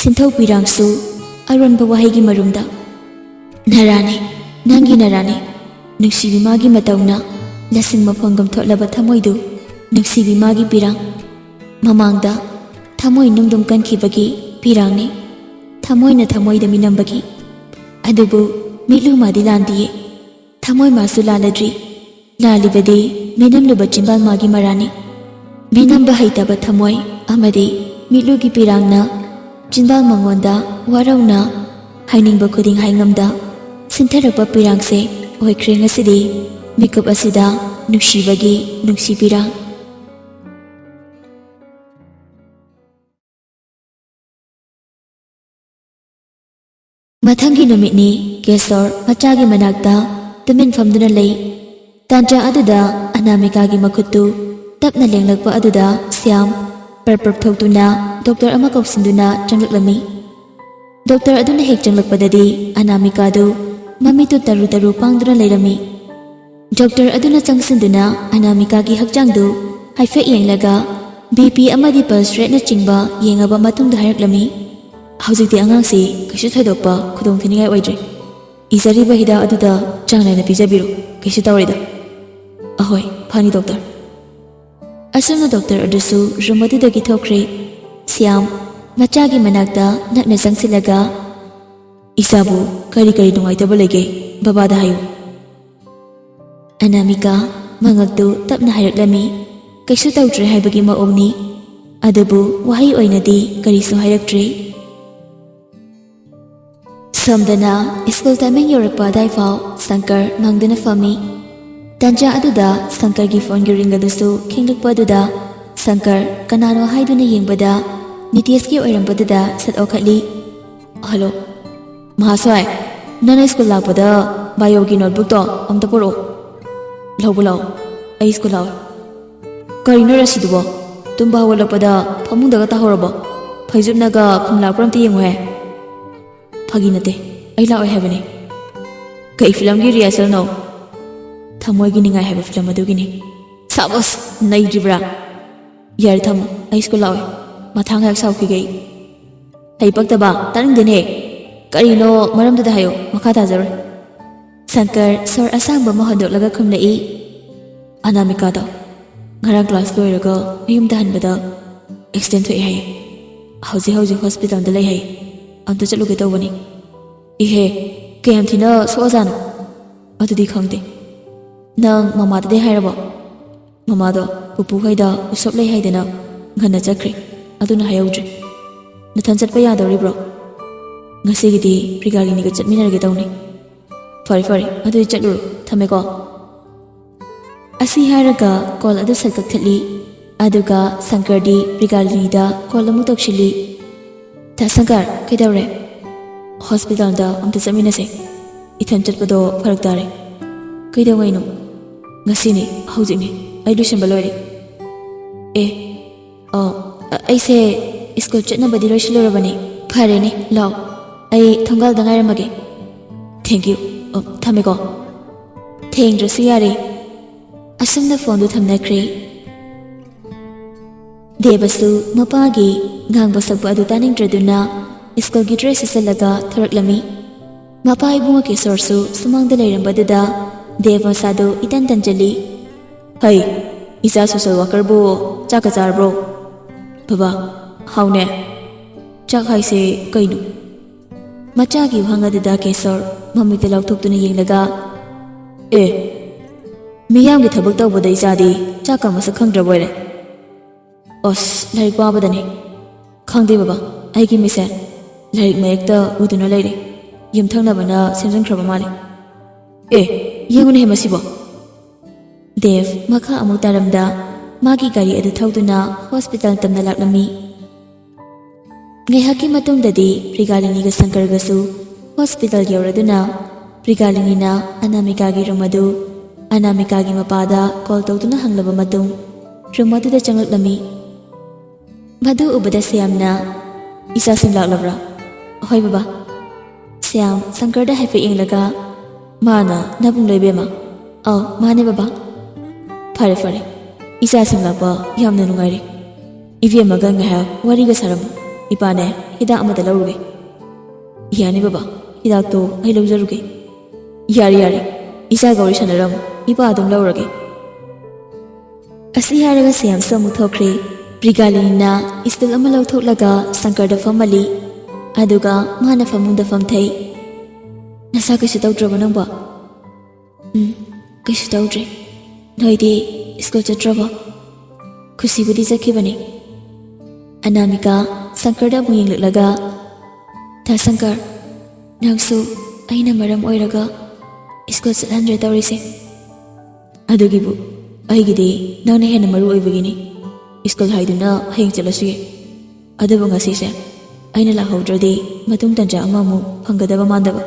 ꯁꯤꯟꯊꯧ ꯄꯤꯔꯥꯡꯁꯨ ꯑꯔꯣꯟꯕ ꯋꯥꯍꯩꯒꯤ ꯃꯔꯨꯝꯗ꯫ ꯅꯔꯥꯅꯤ, ꯅꯪꯒꯤ ꯅꯔꯥꯅꯤ꯫ ꯅꯨꯡꯁꯤꯕꯤ ꯃꯥꯒꯤ ꯃꯇꯧꯅ ꯂꯁꯤꯡ ꯃꯐꯣꯟꯒꯨꯝ ꯊꯣꯠꯂꯕ ꯊꯃꯣꯏꯗꯨ ꯅꯨꯡꯁꯤꯕꯤ ꯃꯥꯒꯤ ꯄꯤꯔꯥꯡ꯫ ꯃꯃꯥꯡꯗ ꯊꯃꯣꯏ ꯅꯨꯡꯗꯨꯝ ꯀꯟꯈꯤꯕꯒꯤ ꯄꯤꯔꯥꯡꯅꯤ꯫ ꯊꯃꯣꯏꯅ ꯊꯃꯣꯏꯗ ꯃꯤꯅꯝꯕꯒꯤ꯫ ꯑꯗꯨꯕꯨ ꯃꯤꯠꯂꯨ ꯃꯥꯗꯤ ꯂꯥꯟꯗꯤꯌꯦ꯫ ꯊꯃꯣꯏ ꯃꯥꯁꯨ ꯂꯥꯜꯂꯗ꯭ꯔꯤ꯫ ꯂꯥꯜꯂꯤꯕꯗꯤ ꯃꯤꯅꯝꯂꯨꯕ ꯆꯤꯟꯕꯥꯜ ꯃꯥꯒꯤ ꯃꯔꯥꯅꯤ꯫ ꯃꯤꯅꯝꯕ ꯍꯩꯇꯕ ꯊꯃꯣꯏ ꯑꯃꯗꯤ ꯃꯤꯠꯂꯨꯒꯤ ꯄꯤꯔꯥꯡꯅ ꯆꯤꯟꯕꯥꯜ ꯃꯉꯣꯟꯗ ꯋꯥꯔꯧꯅ ꯍꯥꯏꯅꯤꯡꯕ ꯈꯨꯗꯤꯡ ꯍꯥꯏꯉꯝꯗ ꯁꯤꯟꯊꯔꯛꯄ ꯄꯤꯔꯥꯡꯁꯦ ꯑꯣꯏꯈ꯭ꯔꯦ ꯉꯁꯤꯗꯤ ꯃꯤꯀꯨꯞ ꯑꯁꯤꯗ ꯅꯨꯡꯁꯤꯕꯒꯤ ꯅꯨꯡꯁꯤ ꯄꯤꯔꯥꯡ꯫ ꯃꯊꯪꯒꯤ ꯅꯨꯃꯤꯠꯅꯤ꯫ ꯀꯦꯁꯣꯔ ꯃꯆꯥꯒꯤ ꯃꯅꯥꯛꯇ ꯇꯨꯃꯤꯟ ꯐꯝꯗꯨꯅ ꯂꯩ꯫ ꯇꯥꯟꯖꯥ ꯑꯗꯨꯗ ꯑꯅꯥꯃꯤꯀꯥꯒꯤ ꯃꯈꯨꯠꯇꯨ ꯇꯞꯅ ꯂꯦꯡꯂꯛꯄ ꯑꯗꯨꯗ ꯁ꯭ꯌꯥꯝ ꯄꯔꯞ ꯄꯔꯞ ꯊꯣꯛꯇꯨꯅ ꯗꯣꯛꯇꯔ ꯑꯃ ꯀꯧꯁꯤꯟꯗꯨꯅ ꯆꯪꯂꯛꯂꯝꯃꯤ꯫ ꯗꯣꯛꯇꯔ ꯑꯗꯨꯅ ꯍꯦꯛ ꯆꯪꯂꯛꯄꯗꯗꯤ ꯑꯅꯥꯃꯤꯀꯥꯗꯨ ꯃꯃꯤꯠꯇꯨ ꯇꯔꯨ ꯇꯔꯨ ꯄꯥꯡꯗꯨꯅ ꯂꯩꯔꯝꯃꯤ꯫ ꯗꯣꯛꯇꯔ ꯑꯗꯨꯅ ꯆꯪꯁꯤꯟꯗꯨꯅ ꯑꯅꯥꯃꯤꯀꯥꯒꯤ ꯍꯛꯆꯥꯡꯗꯨ ꯍꯥꯏꯐꯦꯠ ꯌꯦꯡꯂꯒ ꯕꯤ ꯄꯤ ꯑꯃꯗꯤ ꯄꯜꯁ ꯔꯦꯠꯅꯆꯤꯡꯕ ꯌꯦꯡꯉꯕ ꯃꯇꯨꯡꯗ ꯍꯥꯏꯔꯛꯂꯝꯃꯤ, "ꯍꯧꯖꯤꯛꯇꯤ ꯑꯉꯥꯡꯁꯤ ꯀꯩꯁꯨ ꯊꯣꯏꯗꯣꯛꯄ ꯈꯨꯗꯣꯡꯊꯤꯅꯤꯡꯉꯥꯏ ꯑꯣꯏꯗ꯭ꯔꯦ꯫ ꯏꯖꯔꯤꯕ ꯍꯤꯗꯥꯛ ꯑꯗꯨꯗ ꯆꯥꯡ ꯅꯥꯏꯅ ꯄꯤꯖꯕꯤꯔꯣ꯫ ꯀꯩꯁꯨ ꯇꯧꯔꯣꯏꯗ꯫" "ꯑꯍꯣꯏ, ꯐꯅꯤ ꯗꯣꯛꯇꯔ꯫" ꯑꯁꯨꯝꯅ ꯗꯣꯛꯇꯔ ꯑꯗꯨꯁꯨ ꯔꯨꯝ ꯑꯗꯨꯗꯒꯤ ꯊꯣꯛꯈ꯭ꯔꯦ꯫ ꯁ꯭ꯌꯥꯝ ꯃꯆꯥꯒꯤ ꯃꯅꯥꯛꯇ ꯅꯛꯅ ꯆꯪꯁꯤꯜꯂꯒ, "ꯏꯆꯥꯕꯨ ꯀꯔꯤ ꯀꯔꯤ ꯅꯨꯡꯉꯥꯏꯇꯕ ꯂꯩꯒꯦ? ꯕꯕꯥꯗ ꯍꯥꯏꯌꯨ꯫" ꯑꯅꯥꯃꯤꯀꯥ ꯃꯉꯛꯇꯨ ꯇꯞꯅ ꯍꯥꯏꯔꯛꯂꯝꯃꯤ꯫ ꯀꯩꯁꯨ ꯇꯧꯗ꯭ꯔꯦ ꯍꯥꯏꯕꯒꯤ ꯃꯑꯣꯡꯅꯤ꯫ ꯑꯗꯨꯕꯨ ꯋꯥꯍꯩ ꯑꯣꯏꯅꯗꯤ ꯀꯔꯤꯁꯨ ꯍꯥꯏꯔꯛꯇ꯭ꯔꯦ꯫ ꯁꯣꯝꯗꯅ ꯁ꯭ꯀꯨꯜ ꯇꯥꯏꯃꯤꯡ ꯌꯧꯔꯛꯄ ꯑꯗꯥꯏꯐꯥꯎ ꯁꯪꯀꯔ ꯃꯪꯗꯨꯅ ꯐꯝꯃꯤ꯫ ꯇꯥꯟꯖꯥ ꯑꯗꯨꯗ ꯁꯪꯀꯔꯒꯤ ꯐꯣꯟꯒꯤ ꯔꯤꯡ ꯑꯗꯨꯁꯨ ꯈꯤꯡꯂꯛꯄ ꯑꯗꯨꯗ ꯁꯪꯀꯔ ꯀꯅꯥꯅꯣ ꯍꯥꯏꯗꯨꯅ ꯌꯦꯡꯕꯗ ꯅꯤꯇꯦꯁꯀꯤ ꯑꯣꯏꯔꯝꯕꯗꯨꯗ ꯁꯠ ꯑꯣꯟꯈꯠꯂꯤ꯫ "ꯍꯜꯂꯣ꯫" "ꯃꯍꯥꯁꯣꯏ, ꯅꯪꯅ ꯁ꯭ꯀꯨꯜ ꯂꯥꯛꯄꯗ ꯕꯥꯏꯑꯣꯒꯤ ꯅꯣꯠꯕꯨꯛꯇꯣ ꯑꯝꯇ ꯄꯨꯔꯛꯑꯣ꯫" "ꯂꯧꯕ ꯂꯥꯛꯑꯣ, ꯑꯩ ꯁ꯭ꯀꯨꯜ ꯂꯥꯛꯑꯣ꯫" "ꯀꯔꯤꯅꯣ ꯔꯁꯤꯗꯨꯕꯣ? ꯇꯨꯝꯕ ꯍꯧꯒꯠꯂꯛꯄꯗ ꯐꯃꯨꯡꯗꯒ ꯇꯥꯍꯧꯔꯕꯣ? ꯐꯩꯖꯨꯞꯅꯒ ꯈꯨꯝꯂꯥꯛꯄ꯭ꯔꯥ ꯑꯝꯇ ꯌꯦꯡꯉꯨꯍꯦ꯫" ꯐꯥꯒꯤ ꯅꯠꯇꯦ, ꯑꯩ ꯂꯥꯛꯑꯣꯏ ꯍꯥꯏꯕꯅꯤ꯫ ꯀꯩ ꯐꯤꯂꯝꯒꯤ ꯔꯤꯍꯔꯁꯦꯜꯅꯣ? ꯊꯃꯣꯏꯒꯤ ꯅꯤꯡꯉꯥꯏ ꯍꯥꯏꯕ ꯐꯤꯂꯝ ꯑꯗꯨꯒꯤꯅꯤ꯫ ꯁꯥꯕꯁ, ꯅꯩꯗ꯭ꯔꯤꯕ꯭ꯔꯥ? ꯌꯥꯔꯦ, ꯊꯝꯃꯣ, ꯑꯩ ꯁ꯭ꯀꯨꯜ ꯂꯥꯛꯑꯣꯏ꯫ ꯃꯊꯥ ꯉꯥꯏꯍꯥꯛ ꯁꯥꯎꯈꯤꯒꯦ ꯑꯩ꯫ ꯍꯩ ꯄꯛꯇꯕ, ꯇꯥꯅꯤꯡꯗꯦꯅꯦ꯫ ꯀꯔꯤꯅꯣ ꯃꯔꯝꯗꯨꯗ ꯍꯥꯏꯌꯨ, ꯃꯈꯥ ꯇꯥꯖꯔꯣꯏ꯫ ꯁꯪꯀꯔ ꯁꯣꯔ ꯑꯁꯥꯡꯕ ꯑꯃ ꯍꯣꯟꯗꯣꯛꯂꯒ ꯈꯨꯝꯂꯛꯏ꯫ ꯑꯅꯥꯃꯤꯀꯥꯗꯣ ꯉꯔꯥꯡ ꯀ꯭ꯂꯥꯁ ꯂꯣꯏꯔꯒ ꯃꯌꯨꯝꯗ ꯍꯟꯕꯗ ꯑꯦꯛꯁꯤꯗꯦꯟ ꯊꯣꯛꯑꯦ ꯍꯥꯏꯌꯦ꯫ ꯍꯧꯖꯤꯛ ꯍꯧꯖꯤꯛ ꯍꯣꯁꯄꯤꯇꯥꯜꯗ ꯂꯩ ꯍꯥꯏꯌꯦ꯫ ꯑꯝꯇ ꯆꯠꯂꯨꯒꯦ ꯇꯧꯕꯅꯤ꯫ ꯏꯍꯦ, ꯀꯌꯥꯝ ꯊꯤꯅ ꯁꯣꯛꯑꯖꯥꯠꯅꯣ? ꯑꯗꯨꯗꯤ ꯈꯪꯗꯦ꯫ ꯅꯪ ꯃꯃꯥꯗꯗꯤ ꯍꯥꯏꯔꯕꯣ? ꯃꯃꯥꯗꯣ ꯄꯨꯄꯨ ꯍꯣꯏꯗ ꯎꯁꯣꯞ ꯂꯩ ꯍꯥꯏꯗꯅ ꯉꯟꯅ ꯆꯠꯈ꯭ꯔꯦ, ꯑꯗꯨꯅ ꯍꯥꯏꯍꯧꯗ꯭ꯔꯦ꯫ ꯅꯊꯟ ꯆꯠꯄ ꯌꯥꯗꯧꯔꯤꯕ꯭ꯔꯣ? ꯉꯁꯤꯒꯤꯗꯤ ꯄ꯭ꯔꯤꯒꯥꯂꯤꯅꯤꯒ ꯆꯠꯃꯤꯟꯅꯔꯒꯦ ꯇꯧꯅꯤ꯫ ꯐꯔꯦ ꯐꯔꯦ, ꯑꯗꯨꯗꯤ ꯆꯠꯂꯨꯔꯣ, ꯊꯝꯃꯦꯀꯣ꯫ ꯑꯁꯤ ꯍꯥꯏꯔꯒ ꯀꯣꯜ ꯑꯗꯨ ꯁꯠ ꯀꯛꯊꯠꯂꯤ꯫ ꯑꯗꯨꯒ ꯁꯪꯀꯔꯗꯤ ꯄ꯭ꯔꯤꯒꯥꯂꯤꯅꯤꯗ ꯀꯣꯜ ꯑꯃꯨꯛ ꯇꯧꯁꯤꯜꯂꯤ꯫ ꯗꯥ ꯁꯪꯀꯔ, ꯀꯩꯗꯧꯔꯦ? ꯍꯣꯁꯄꯤꯇꯥꯜꯗ ꯑꯝꯇ ꯆꯠꯃꯤꯟꯅꯁꯦ꯫ ꯏꯊꯟ ꯆꯠꯄꯗꯣ ꯐꯔꯛ ꯇꯥꯔꯦ꯫ ꯀꯩꯗꯧꯉꯩꯅꯣ? ꯉꯁꯤꯅꯤ, ꯍꯧꯖꯤꯛꯅꯤ꯫ ꯑꯩ ꯂꯣꯏꯁꯤꯟꯕ ꯂꯣꯏꯔꯦ꯫ ꯑꯦ, ꯑ, ꯑ, ꯑꯩꯁꯦ ꯁ꯭ꯀꯨꯜ ꯆꯠꯅꯕꯗꯤ ꯂꯣꯏꯁꯤꯜꯂꯨꯔꯕꯅꯤ꯫ ꯐꯔꯦꯅꯦ, ꯂꯥꯛꯑꯣ꯫ ꯑꯩ ꯊꯣꯡꯒꯥꯜꯗ ꯉꯥꯏꯔꯝꯃꯒꯦ꯫ Thank you꯫ ꯑ, ꯊꯝꯃꯦꯀꯣ꯫ ꯊꯦꯡꯗ꯭ꯔꯁꯨ ꯌꯥꯔꯦ꯫ ꯑꯁꯨꯝꯅ ꯐꯣꯟꯗꯨ ꯊꯝꯅꯈ꯭ꯔꯦ꯫ ꯗꯦꯕꯁꯨ ꯃꯄꯥꯒꯤ ꯉꯥꯡꯕ ꯁꯛꯄ ꯑꯗꯨ ꯇꯥꯅꯤꯡꯗ꯭ꯔꯗꯨꯅ ꯁ꯭ꯀꯨꯜꯒꯤ ꯗ꯭ꯔꯦꯁ ꯁꯦꯠꯆꯜꯂꯒ ꯊꯣꯔꯛꯂꯝꯃꯤ꯫ ꯃꯄꯥ ꯏꯕꯨꯡꯉꯣ ꯀꯦꯁꯣꯔꯁꯨ ꯁꯨꯃꯥꯡꯗ ꯂꯩꯔꯝꯕꯗꯨꯗ ꯗꯦꯕ ꯃꯁꯥꯗꯨ ꯏꯇꯟ ꯇꯟꯖꯜꯂꯤ꯫ "ꯍꯩ, ꯏꯆꯥ ꯁꯣꯁꯦꯜ ꯋꯥꯀꯔꯕꯨ ꯆꯥꯛꯀ ꯆꯥꯔꯕ꯭ꯔꯣ?" "ꯕꯕꯥ, ꯍꯥꯎꯅꯦ꯫ ꯆꯥꯛ ꯍꯥꯏꯁꯦ ꯀꯩꯅꯣ?" ꯃꯆꯥꯒꯤ ꯋꯥꯍꯪ ꯑꯗꯨꯗ ꯀꯦꯁꯣꯔ ꯃꯃꯤꯠꯇ ꯂꯥꯎꯊꯣꯛꯇꯨꯅ ꯌꯦꯡꯂꯒ, "ꯑꯦ, ꯃꯤꯌꯥꯝꯒꯤ ꯊꯕꯛ ꯇꯧꯕꯗ ꯏꯆꯥꯗꯤ ꯆꯥꯛꯀ ꯃꯁꯛ ꯈꯪꯗ꯭ꯔꯕ ꯑꯣꯏꯔꯦ?" "ꯑꯁ, ꯂꯥꯏꯔꯤꯛ ꯄꯥꯕꯗꯅꯦ꯫ ꯈꯪꯗꯦ ꯕꯕꯥ, ꯑꯩꯒꯤ ꯃꯤꯠꯁꯦ ꯂꯥꯏꯔꯤꯛ ꯃꯌꯦꯛꯇ ꯎꯗꯨꯅ ꯂꯩꯔꯦ꯫ ꯌꯨꯝꯊꯪꯅꯕꯅ ꯁꯦꯝꯖꯤꯟꯈ꯭ꯔꯕ ꯃꯥꯜꯂꯦ꯫ ꯑꯦ, ꯌꯦꯡꯉꯨꯅꯦꯍꯦ ꯃꯁꯤꯕꯣ!" ꯗꯦꯕ ꯃꯈꯥ ꯑꯃꯨꯛ ꯇꯥꯔꯝꯗ ꯃꯥꯒꯤ ꯒꯥꯔꯤ ꯑꯗꯨ ꯊꯧꯗꯨꯅ ꯍꯣꯁꯄꯤꯇꯥꯜ ꯇꯝꯅ ꯂꯥꯛꯂꯝꯃꯤ꯫ ꯉꯥꯏꯍꯥꯛꯀꯤ ꯃꯇꯨꯡꯗꯗꯤ ꯄ꯭ꯔꯤꯒꯥꯂꯤꯅꯤꯒ ꯁꯪꯀꯔꯒꯁꯨ ꯍꯣꯁꯄꯤꯇꯥꯜ ꯌꯧꯔꯗꯨꯅ ꯄ꯭ꯔꯤꯒꯥꯂꯤꯅꯤꯅ ꯑꯅꯥꯃꯤꯀꯥꯒꯤ ꯔꯨꯝ ꯑꯗꯨ, ꯑꯅꯥꯃꯤꯀꯥꯒꯤ ꯃꯄꯥꯗ ꯀꯣꯜ ꯇꯧꯗꯨꯅ ꯍꯪꯂꯕ ꯃꯇꯨꯡ ꯔꯨꯝ ꯑꯗꯨꯗ ꯆꯪꯂꯛꯂꯝꯃꯤ꯫ ꯃꯗꯨ ꯎꯕꯗ ꯁ꯭ꯌꯥꯝꯅ, "ꯏꯆꯥꯁꯤꯡ ꯂꯥꯛꯂꯕ꯭ꯔꯥ?" "ꯍꯣꯏ ꯕꯕꯥ, ꯁ꯭ꯌꯥꯝ ꯁꯪꯀꯔꯗ ꯍꯥꯏꯐꯦꯠ ꯌꯦꯡꯂꯒ, "ꯃꯥꯅ ꯅꯕꯨꯡꯂꯣ ꯏꯕꯦꯝꯃ?" "ꯑꯧ, ꯃꯥꯅꯦ ꯕꯕꯥ꯫" "ꯐꯔꯦ, ꯐꯔꯦ꯫ ꯏꯆꯥꯁꯤꯡ ꯂꯥꯛꯄ ꯌꯥꯝꯅ ꯅꯨꯡꯉꯥꯏꯔꯦ꯫ ꯏꯕꯦꯝꯃꯒ ꯉꯥꯏꯍꯥꯛ ꯋꯥꯔꯤꯒ ꯁꯥꯔꯝꯃꯨ꯫ ꯏꯄꯥꯅꯦ, ꯍꯤꯗꯥꯛ ꯑꯃꯗ ꯂꯧꯔꯨꯒꯦ꯫" "ꯌꯥꯅꯤ ꯕꯕꯥ, ꯍꯤꯗꯥꯛꯇꯣ ꯑꯩ ꯂꯧꯖꯔꯨꯒꯦ꯫" "ꯌꯥꯔꯦ, ꯌꯥꯔꯦ꯫ ꯏꯆꯥꯒ ꯋꯥꯔꯤ ꯁꯥꯟꯅꯔꯝꯃꯨ꯫ ꯏꯄꯥ ꯑꯗꯨꯝ ꯂꯧꯔꯒꯦ꯫" ꯑꯁꯤ ꯍꯥꯏꯔꯒ ꯁ꯭ꯌꯥꯝꯁꯨ ꯑꯃꯨꯛ ꯊꯣꯛꯈ꯭ꯔꯦ꯫ ꯄ꯭ꯔꯤꯒꯥꯂꯤꯅꯤꯅ ꯁ꯭ꯇꯨꯜ ꯑꯃ ꯂꯧꯊꯣꯛꯂꯒ ꯁꯪꯀꯔꯗ ꯐꯝꯍꯜꯂꯤ꯫ ꯑꯗꯨꯒ ꯃꯥꯅ ꯐꯃꯨꯡꯗ ꯐꯝꯊꯩ꯫ "ꯅꯁꯥ ꯀꯩꯁꯨ ꯇꯧꯗ꯭ꯔꯕꯣ ꯅꯪꯕꯣ?" "ꯎꯝ, ꯀꯩꯁꯨ ꯇꯧꯗ꯭ꯔꯦ꯫ ꯅꯣꯏꯗꯤ ꯁ꯭ꯀꯨꯜ ꯆꯠꯇ꯭ꯔꯕꯣ?" "ꯈꯨꯁꯤꯕꯨꯗꯤ ꯆꯠꯈꯤꯕꯅꯤ꯫" ꯑꯅꯥꯃꯤꯀꯥ ꯁꯪꯀꯔꯗ ꯑꯃꯨꯛ ꯌꯦꯡꯂꯛꯂꯒ, "ꯗꯥ ꯁꯪꯀꯔ, ꯅꯪꯁꯨ ꯑꯩꯅ ꯃꯔꯝ ꯑꯣꯏꯔꯒ ꯁ꯭ꯀꯨꯜ ꯆꯠꯍꯟꯗ꯭ꯔꯦ ꯇꯧꯔꯤꯁꯦ꯫" "ꯑꯗꯨꯒꯤꯕꯨ ꯑꯩꯒꯤꯗꯤ ꯅꯪꯅ ꯍꯦꯟꯅ ꯃꯔꯨ ꯑꯣꯏꯕꯒꯤꯅꯤ꯫ ꯁ꯭ꯀꯨꯜ ꯍꯥꯏꯗꯨꯅ ꯍꯌꯦꯡ ꯆꯠꯂꯁꯨ ꯌꯥꯏ꯫ ꯑꯗꯨꯕꯨ ꯉꯁꯤꯁꯦ ꯑꯩꯅ ꯂꯥꯛꯍꯧꯗ꯭ꯔꯗꯤ ꯃꯇꯨꯡ ꯇꯟꯖꯥ ꯑꯃ ꯑꯃꯨꯛ ꯐꯪꯒꯗꯕ ꯃꯥꯟꯗꯕ꯫"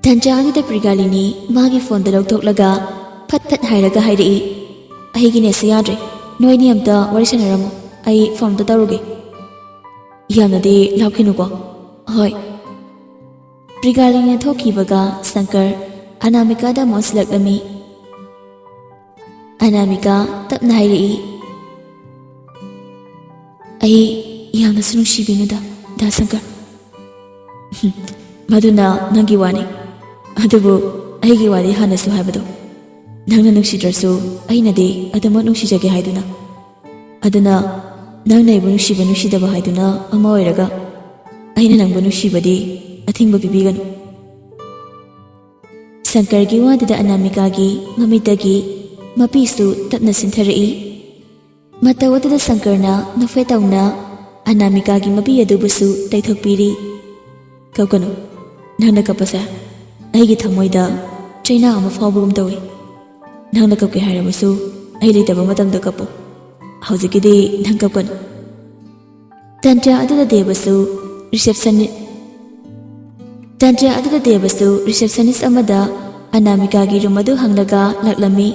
ꯇꯟꯖꯥ ꯑꯗꯨꯗ ꯄ꯭ꯔꯤꯒꯥꯂꯤꯅꯤ ꯃꯥꯒꯤ ꯐꯣꯟꯗ ꯂꯧꯊꯣꯛꯂꯒ ꯐꯠ ꯐꯠ ꯍꯥꯏꯔꯒ ꯍꯥꯏꯔꯛꯏ, "ꯑꯩꯒꯤ ꯅꯦꯠꯁꯦ ꯌꯥꯗ꯭ꯔꯦ꯫ ꯅꯣꯏꯅꯤ ꯑꯝꯇ ꯋꯥꯔꯤ ꯁꯥꯟꯅꯔꯝꯃꯣ꯫ ꯑꯩ ꯐꯣꯟ ꯑꯝꯇ ꯇꯧꯔꯨꯒꯦ꯫" "ꯌꯥꯝꯅꯗꯤ ꯂꯥꯞꯈꯤꯅꯨꯀꯣ꯫" "ꯍꯣꯏ꯫" ꯄ꯭ꯔꯤꯒꯥꯂꯤꯅ ꯊꯣꯛꯈꯤꯕꯒ ꯁꯪꯀꯔ ꯑꯅꯥꯃꯤꯀꯥꯗ ꯑꯃꯨꯛ ꯑꯣꯟꯁꯤꯜꯂꯛꯂꯝꯃꯤ꯫ ꯑꯅꯥꯃꯤꯀꯥ ꯇꯞꯅ ꯍꯥꯏꯔꯛꯏ, "ꯑꯩ ꯌꯥꯝꯅꯁꯨ ꯅꯨꯡꯁꯤꯕꯤꯅꯨꯗ, ꯗꯥ ꯁꯪꯀꯔ꯫" "ꯃꯗꯨꯅ ꯅꯪꯒꯤ ꯋꯥꯅꯤ꯫ ꯑꯗꯨꯕꯨ ꯑꯩꯒꯤ ꯋꯥꯗꯤ ꯍꯥꯟꯅꯁꯨ ꯍꯥꯏꯕꯗꯣ, ꯅꯪꯅ ꯅꯨꯡꯁꯤꯗ꯭ꯔꯁꯨ ꯑꯩꯅꯗꯤ ꯑꯗꯨꯃꯛ ꯅꯨꯡꯁꯤꯖꯒꯦ ꯍꯥꯏꯗꯨꯅ꯫ ꯑꯗꯨꯅ ꯅꯪꯅ ꯑꯩꯕꯨ ꯅꯨꯡꯁꯤꯕ ꯅꯨꯡꯁꯤꯗꯕ ꯍꯥꯏꯗꯨꯅ ꯑꯃ ꯑꯣꯏꯔꯒ, ꯑꯩꯅ ꯅꯪꯕꯨ ꯅꯨꯡꯁꯤꯕꯗꯤ ꯑꯊꯤꯡꯕ ꯄꯤꯕꯤꯒꯅꯨ꯫" ꯁꯪꯀꯔꯒꯤ ꯋꯥꯗꯨꯗ ꯑꯅꯥꯃꯤꯀꯥꯒꯤ ꯃꯃꯤꯠꯇꯒꯤ ꯃꯄꯤꯁꯨ ꯇꯞꯅ ꯆꯤꯟꯊꯔꯛꯏ꯫ ꯃꯇꯧ ꯑꯗꯨꯗ ꯁꯪꯀꯔꯅ ꯅꯣꯛꯐꯦꯠ ꯇꯧꯅ ꯑꯅꯥꯃꯤꯀꯥꯒꯤ ꯃꯄꯤ ꯑꯗꯨꯕꯨꯁꯨ ꯇꯩꯊꯣꯛꯄꯤꯔꯤ꯫ "ꯀꯞꯀꯅꯨ꯫ ꯅꯪꯅ ꯀꯞꯄꯁꯦ ꯑꯩꯒꯤ ꯊꯃꯣꯏꯗ ꯆꯩꯅꯥ ꯑꯃ ꯐꯥꯎꯕꯒꯨꯝ ꯇꯧꯏ꯫ ꯅꯪꯅ ꯀꯞꯀꯦ ꯍꯥꯏꯔꯕꯁꯨ ꯑꯩ ꯂꯩꯇꯕ ꯃꯇꯝꯗ ꯀꯞꯄꯨ꯫ ꯍꯧꯖꯤꯛꯀꯤꯗꯤ ꯅꯪ ꯀꯞꯀꯅꯨ꯫" ꯇꯟꯖꯥ ꯑꯗꯨꯗ ꯗꯦꯕꯁꯨ ꯔꯤꯁꯦꯞꯁꯟꯅꯤ-, ꯇꯟꯖꯥ ꯑꯗꯨꯗ ꯗꯦꯕꯁꯨ ꯔꯤꯁꯦꯞꯁꯅꯤꯁ ꯑꯃꯗ ꯑꯅꯥꯃꯤꯀꯥꯒꯤ ꯔꯨꯝ ꯑꯗꯨ ꯍꯪꯂꯒ ꯂꯥꯛꯂꯝꯃꯤ꯫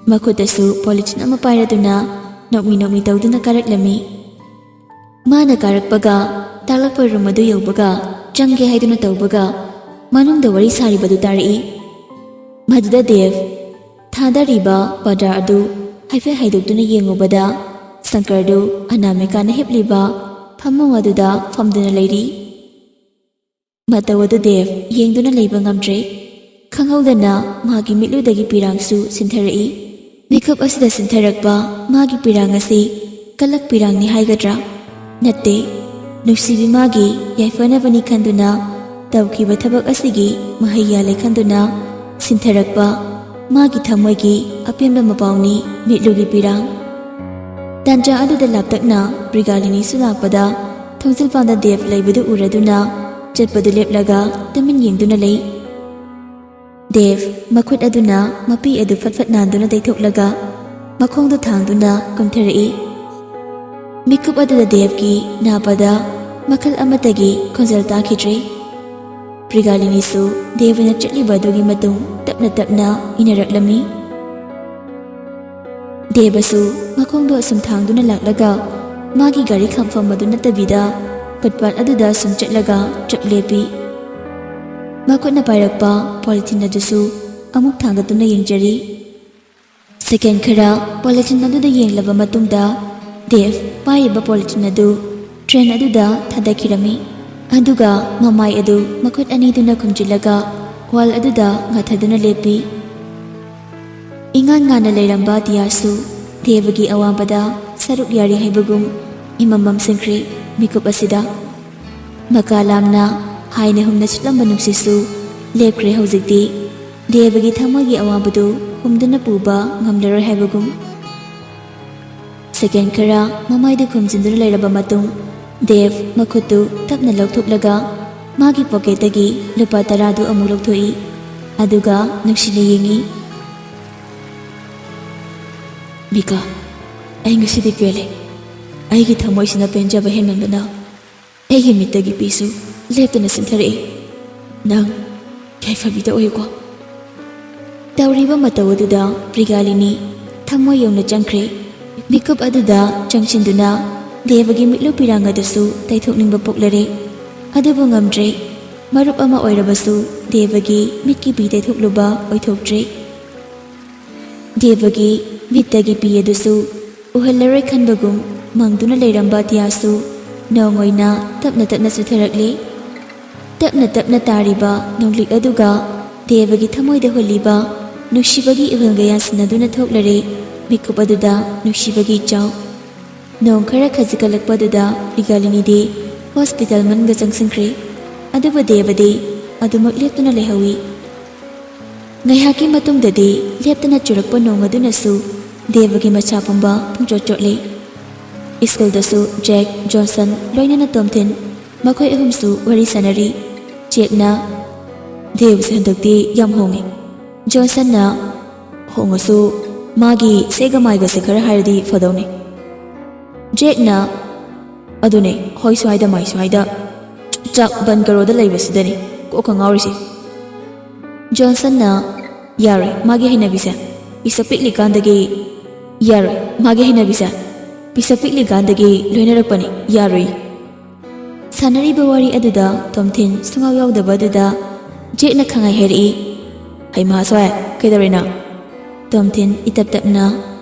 ꯃꯈꯨꯠꯇꯁꯨ ꯄꯣꯂꯤꯊꯤꯟ ꯑꯃ ꯄꯥꯏꯔꯗꯨꯅ ꯅꯣꯛꯃꯤ ꯅꯣꯛꯃꯤ ꯇꯧꯗꯨꯅ ꯀꯥꯔꯛꯂꯝꯃꯤ꯫ ꯃꯥꯅ ꯀꯥꯔꯛꯄꯒ ꯇꯥꯛꯂꯛꯄ ꯔꯨꯝ ꯑꯗꯨ ꯌꯧꯕꯒ ꯆꯪꯒꯦ ꯍꯥꯏꯗꯨꯅ ꯇꯧꯕꯒ ꯃꯅꯨꯡꯗ ꯋꯥꯔꯤ ꯁꯥꯔꯤꯕꯗꯨ ꯇꯥꯔꯛꯏ꯫ ꯃꯗꯨꯗ ꯗꯦꯕ ꯊꯥꯗꯔꯤꯕ ꯄꯔꯗꯥ ꯑꯗꯨ ꯍꯥꯏꯐꯦꯠ ꯍꯥꯏꯗꯣꯛꯇꯨꯅ ꯌꯦꯡꯉꯨꯕꯗ ꯁꯪꯀꯔꯗꯨ ꯑꯅꯥꯃꯤꯀꯥꯅ ꯍꯤꯞꯂꯤꯕ ꯐꯃꯨꯡ ꯑꯗꯨꯗ ꯐꯝꯗꯨꯅ ꯂꯩꯔꯤ꯫ ꯃꯇꯧ ꯑꯗꯨ ꯗꯦꯕ ꯌꯦꯡꯗꯨꯅ ꯂꯩꯕ ꯉꯝꯗ꯭ꯔꯦ꯫ ꯈꯪꯍꯧꯗꯅ ꯃꯥꯒꯤ ꯃꯤꯠꯂꯨꯗꯒꯤ ꯄꯤꯔꯥꯡꯁꯨ ꯁꯤꯟꯊꯔꯛꯏ꯫ ꯃꯤꯀꯨꯞ ꯑꯁꯤꯗ ꯁꯤꯟꯊꯔꯛꯄ ꯃꯥꯒꯤ ꯄꯤꯔꯥꯡ ꯑꯁꯤ ꯀꯂꯛ ꯄꯤꯔꯥꯡꯅꯤ ꯍꯥꯏꯒꯗ꯭ꯔꯥ? ꯅꯠꯇꯦ, ꯅꯨꯡꯁꯤꯕꯤ ꯃꯥꯒꯤ ꯌꯥꯏꯐꯅꯕꯅꯤ ꯈꯟꯗꯨꯅ ꯇꯧꯈꯤꯕ ꯊꯕꯛ ꯑꯁꯤꯒꯤ ꯃꯍꯩ ꯌꯥꯜꯂꯦ ꯈꯟꯗꯨꯅ ꯁꯤꯟꯊꯔꯛꯄ ꯃꯥꯒꯤ ꯊꯃꯣꯏꯒꯤ ꯑꯄꯦꯟꯕ ꯃꯄꯥꯎꯅꯤ ꯃꯤꯠꯂꯨꯒꯤ ꯄꯤꯔꯥꯡ꯫ ꯇꯥꯟꯖꯥ ꯑꯗꯨꯗ ꯂꯥꯞꯇꯛꯅ ꯕ꯭ꯔꯤꯒꯥꯂꯤꯅꯤꯁꯨ ꯂꯥꯛꯄꯗ ꯊꯣꯡꯖꯤꯜ ꯄꯥꯟꯗ ꯗꯦꯕ ꯂꯩꯕꯗꯨ ꯎꯔꯗꯨꯅ ꯆꯠꯄꯗꯨ ꯂꯦꯞꯂꯒ ꯇꯨꯃꯤꯟ ꯌꯦꯡꯗꯨꯅ ꯂꯩ꯫ ꯗꯦꯕ ꯃꯈꯨꯠ ꯑꯗꯨꯅ ꯃꯄꯤ ꯑꯗꯨ ꯐꯠ ꯐꯠ ꯅꯥꯟꯗꯨꯅ ꯇꯩꯊꯣꯛꯂꯒ ꯃꯈꯣꯡꯗꯨ ꯊꯥꯡꯗꯨꯅ ꯀꯨꯝꯊꯔꯛꯏ꯫ ꯃꯤꯀꯨꯞ ꯑꯗꯨꯗ ꯗꯦꯕꯀꯤ ꯅꯥꯄꯗ ꯃꯈꯜ ꯑꯃꯠꯇꯒꯤ ꯈꯣꯟꯖꯦꯜ ꯇꯥꯈꯤꯗ꯭ꯔꯦ꯫ ꯕ꯭ꯔꯤꯒꯥꯂꯤꯅꯤꯁꯨ ꯗꯦꯕꯅ ꯆꯠꯂꯤꯕ ꯑꯗꯨꯒꯤ ꯃꯇꯨꯡ ꯇꯞꯅ ꯇꯞꯅ ꯏꯟꯅꯔꯛꯂꯝꯃꯤ꯫ ꯗꯦꯕꯁꯨ ꯃꯈꯣꯡꯗꯣ ꯑꯁꯨꯝ ꯊꯥꯡꯗꯨꯅ ꯂꯥꯛꯂꯒ ꯃꯥꯒꯤ ꯒꯥꯔꯤ ꯈꯥꯝꯐꯝ ꯑꯗꯨ ꯅꯠꯇꯕꯤꯗ ꯐꯨꯠꯄꯥꯠ ꯑꯗꯨꯗ ꯁꯨꯝ ꯆꯠꯂꯒ ꯆꯞ ꯂꯦꯞꯄꯤ꯫ ꯃꯈꯨꯠꯅ ꯄꯥꯏꯔꯛꯄ ꯄꯣꯂꯤꯊꯤꯟ ꯑꯗꯨꯁꯨ ꯑꯃꯨꯛ ꯊꯥꯡꯒꯠꯇꯨꯅ ꯌꯦꯡꯖꯔꯤ꯫ ꯁꯦꯀꯦꯟ ꯈꯔ ꯄꯣꯂꯤꯊꯤꯟ ꯑꯗꯨꯗ ꯌꯦꯡꯂꯕ ꯃꯇꯨꯡꯗ ꯗꯦꯕ ꯄꯥꯏꯔꯤꯕ ꯄꯣꯂꯤꯊꯤꯟ ꯑꯗꯨ ꯇ꯭ꯔꯦꯟ ꯑꯗꯨꯗ ꯊꯥꯗꯈꯤꯔꯝꯃꯤ꯫ ꯑꯗꯨꯒ ꯃꯃꯥꯏ ꯑꯗꯨ ꯃꯈꯨꯠ ꯑꯅꯤꯗꯨꯅ ꯈꯨꯝꯖꯤꯜꯂꯒ ꯋꯥꯜ ꯑꯗꯨꯗ ꯉꯥꯊꯗꯨꯅ ꯂꯦꯞꯄꯤ꯫ ꯏꯉꯥꯟ ꯉꯥꯟꯅ ꯂꯩꯔꯝꯕ ꯗꯤꯌꯥꯁꯨ ꯗꯦꯕꯒꯤ ꯑꯋꯥꯕꯗ ꯁꯔꯨꯛ ꯌꯥꯔꯤ ꯍꯥꯏꯕꯒꯨꯝ ꯏꯃꯝ ꯃꯝꯁꯤꯟꯈ꯭ꯔꯦ ꯃꯤꯀꯨꯞ ꯑꯁꯤꯗ꯫ ꯃꯀꯥ ꯂꯥꯝꯅ ꯍꯥꯏꯅ ꯍꯨꯝꯅ ꯁꯤꯠꯂꯝꯕ ꯅꯨꯡꯁꯤꯠꯁꯨ ꯂꯦꯞꯈ꯭ꯔꯦ ꯍꯧꯖꯤꯛꯇꯤ꯫ ꯗꯦꯕꯒꯤ ꯊꯃꯣꯏꯒꯤ ꯑꯋꯥꯕꯗꯨ ꯍꯨꯝꯗꯨꯅ ꯄꯨꯕ ꯉꯝꯂꯔꯣꯏ ꯍꯥꯏꯕꯒꯨꯝ꯫ ꯁꯦꯀꯦꯟ ꯈꯔ ꯃꯃꯥꯏꯗꯨ ꯈꯨꯝꯖꯤꯟꯗꯨꯅ ꯂꯩꯔꯕ ꯃꯇꯨꯡ ꯗꯦꯕ ꯃꯈꯨꯠꯇꯨ ꯇꯞꯅ ꯂꯧꯊꯣꯛꯂꯒ ꯃꯥꯒꯤ ꯄꯣꯀꯦꯠꯇꯒꯤ ꯂꯨꯄꯥ ꯇꯔꯥꯗꯨ ꯑꯃꯨꯛ ꯂꯧꯊꯣꯛꯏ꯫ ꯑꯗꯨꯒ ꯅꯨꯡꯁꯤꯅ ꯌꯦꯡꯉꯤ꯫ "ꯃꯤꯀꯥ, ꯑꯩ ꯉꯁꯤꯗꯤ ꯄꯦꯜꯂꯦ꯫ ꯑꯩꯒꯤ ꯊꯃꯣꯏꯁꯤꯅ ꯄꯦꯟꯖꯕ ꯍꯦꯟꯃꯟꯕꯅ ꯑꯩꯒꯤ ꯃꯤꯠꯇꯒꯤ ꯄꯤꯁꯨ ꯂꯦꯞꯇꯅ ꯆꯤꯟꯊꯔꯛꯏ꯫ ꯅꯪ ꯌꯥꯏꯐꯕꯤꯗ ꯑꯣꯏꯌꯨꯀꯣ꯫" ꯇꯧꯔꯤꯕ ꯃꯇꯧ ꯑꯗꯨꯗ ꯕ꯭ꯔꯤꯒꯥꯂꯤꯅꯤ ꯊꯃꯣꯏ ꯌꯧꯅ ꯆꯪꯈ꯭ꯔꯦ꯫ ꯃꯤꯀꯨꯞ ꯑꯗꯨꯗ ꯆꯪꯁꯤꯟꯗꯨꯅ ꯗꯦꯕꯒꯤ ꯃꯤꯠꯂꯨ ꯄꯤꯔꯥꯡ ꯑꯗꯨꯁꯨ ꯇꯩꯊꯣꯛꯅꯤꯡꯕ ꯄꯣꯛꯂꯔꯦ꯫ ꯑꯗꯨꯕꯨ ꯉꯝꯗ꯭ꯔꯦ꯫ ꯃꯔꯨꯞ ꯑꯃ ꯑꯣꯏꯔꯕꯁꯨ ꯗꯦꯕꯒꯤ ꯃꯤꯠꯀꯤ ꯄꯤ ꯇꯩꯊꯣꯛꯂꯨꯕ ꯑꯣꯏꯊꯣꯛꯇ꯭ꯔꯦ꯫ ꯗꯦꯕꯒꯤ ꯃꯤꯠꯇꯒꯤ ꯄꯤ ꯑꯗꯨꯁꯨ ꯎꯍꯜꯂꯔꯣꯏ ꯈꯟꯕꯒꯨꯝ ꯃꯪꯗꯨꯅ ꯂꯩꯔꯝꯕ ꯑꯇꯤꯌꯥꯁꯨ ꯅꯣꯡ ꯑꯣꯏꯅ ꯇꯞꯅ ꯇꯞꯅ ꯆꯨꯊꯔꯛꯂꯦ꯫ ꯇꯞꯅ ꯇꯞꯅ ꯇꯥꯔꯤꯕ ꯅꯣꯡꯂꯤꯛ ꯑꯗꯨꯒ ꯗꯦꯕꯒꯤ ꯊꯃꯣꯏꯗ ꯍꯨꯜꯂꯤꯕ ꯅꯨꯡꯁꯤꯕꯒꯤ ꯏꯍꯨꯜꯒ ꯌꯥꯟꯁꯤꯟꯅꯗꯨꯅ ꯊꯣꯛꯂꯔꯦ ꯃꯤꯀꯨꯞ ꯑꯗꯨꯗ ꯅꯨꯡꯁꯤꯕꯒꯤ ꯏꯆꯥꯎ꯫ ꯅꯣꯡ ꯈꯔ ꯈꯖꯤꯛꯀꯠꯂꯛꯄ ꯑꯗꯨꯗ ꯃ꯭ꯔꯤꯒꯥꯂꯤꯅꯤꯗꯤ ꯍꯣꯁꯄꯤꯇꯥꯜ ꯃꯅꯨꯡꯗ ꯆꯪꯁꯤꯟꯈ꯭ꯔꯦ꯫ ꯑꯗꯨꯕꯨ ꯗꯦꯕꯗꯤ ꯑꯗꯨꯃꯛ ꯂꯦꯞꯇꯨꯅ ꯂꯩꯍꯧꯏ꯫ ꯉꯥꯏꯍꯥꯛꯀꯤ ꯃꯇꯨꯡꯗꯗꯤ ꯂꯦꯞꯇꯅ ꯆꯨꯔꯛꯄ ꯅꯣꯡ ꯑꯗꯨꯅꯁꯨ ꯗꯦꯕꯒꯤ ꯃꯁꯥ ꯄꯨꯝꯕ ꯄꯨꯡꯆꯣꯠ ꯆꯣꯠꯂꯤ꯫ ꯁ꯭ꯀꯨꯜꯗꯁꯨ ꯖꯦꯛ, ꯖꯣꯟꯁꯟ, ꯂꯣꯏꯅꯅ ꯇꯣꯝꯊꯤꯟ, ꯃꯈꯣꯏ ꯑꯍꯨꯝꯁꯨ ꯋꯥꯔꯤ ꯁꯥꯟꯅꯔꯤ꯫ ꯖꯦꯛꯅ, "ꯗꯦꯕꯁꯦ ꯍꯟꯗꯛꯇꯤ ꯌꯥꯝ ꯍꯣꯡꯉꯤ꯫ ꯖꯣꯟꯁꯟꯅ, ꯍꯣꯡꯉꯁꯨ ꯃꯥꯒꯤ ꯁꯦꯒ ꯃꯥꯏꯒꯁꯦ ꯈꯔ ꯍꯥꯏꯔꯗꯤ ꯐꯗꯧꯅꯤ꯫" ꯖꯦꯛꯅ, "ꯑꯗꯨꯅꯦ, ꯍꯣꯏ ꯁ꯭ꯋꯥꯏꯗ ꯃꯥꯏ ꯁ꯭ꯋꯥꯏꯗ, ꯆꯨꯞꯆꯥꯞ ꯕꯟ ꯀꯔꯣꯗ ꯂꯩꯕꯁꯤꯗꯅꯤ ꯀꯣꯛꯀ ꯉꯥꯎꯔꯤꯁꯦ꯫" ꯖꯣꯟꯁꯟꯅ, "ꯌꯥꯔꯣꯏ, ꯃꯥꯒꯤ ꯍꯩꯅꯕꯤꯁꯦ ꯄꯤꯁꯛ ꯄꯤꯛꯂꯤꯀꯥꯟꯗꯒꯤ, ꯌꯥꯔꯣꯏ, ꯃꯥꯒꯤ ꯍꯩꯅꯕꯤꯁꯦ ꯄꯤꯁꯛ ꯄꯤꯛꯂꯤꯀꯥꯟꯗꯒꯤ ꯂꯣꯏꯅꯔꯛꯄꯅꯤ, ꯌꯥꯔꯣꯏ꯫" ꯁꯥꯟꯅꯔꯤꯕ ꯋꯥꯔꯤ ꯑꯗꯨꯗ ꯇꯣꯝꯊꯤꯟ ꯁꯨꯡꯌꯥꯎ ꯌꯥꯎꯗꯕ ꯑꯗꯨꯗ ꯖꯦꯛꯅ ꯈꯪꯍꯥꯏ ꯍꯥꯏꯔꯛꯏ, "ꯍꯩ ꯃꯍꯥꯁꯣꯏ, ꯀꯩꯗꯧꯔꯤꯅꯣ?" ꯇꯣꯝꯊꯤꯟ ꯏꯇꯞ ꯇꯞꯅ,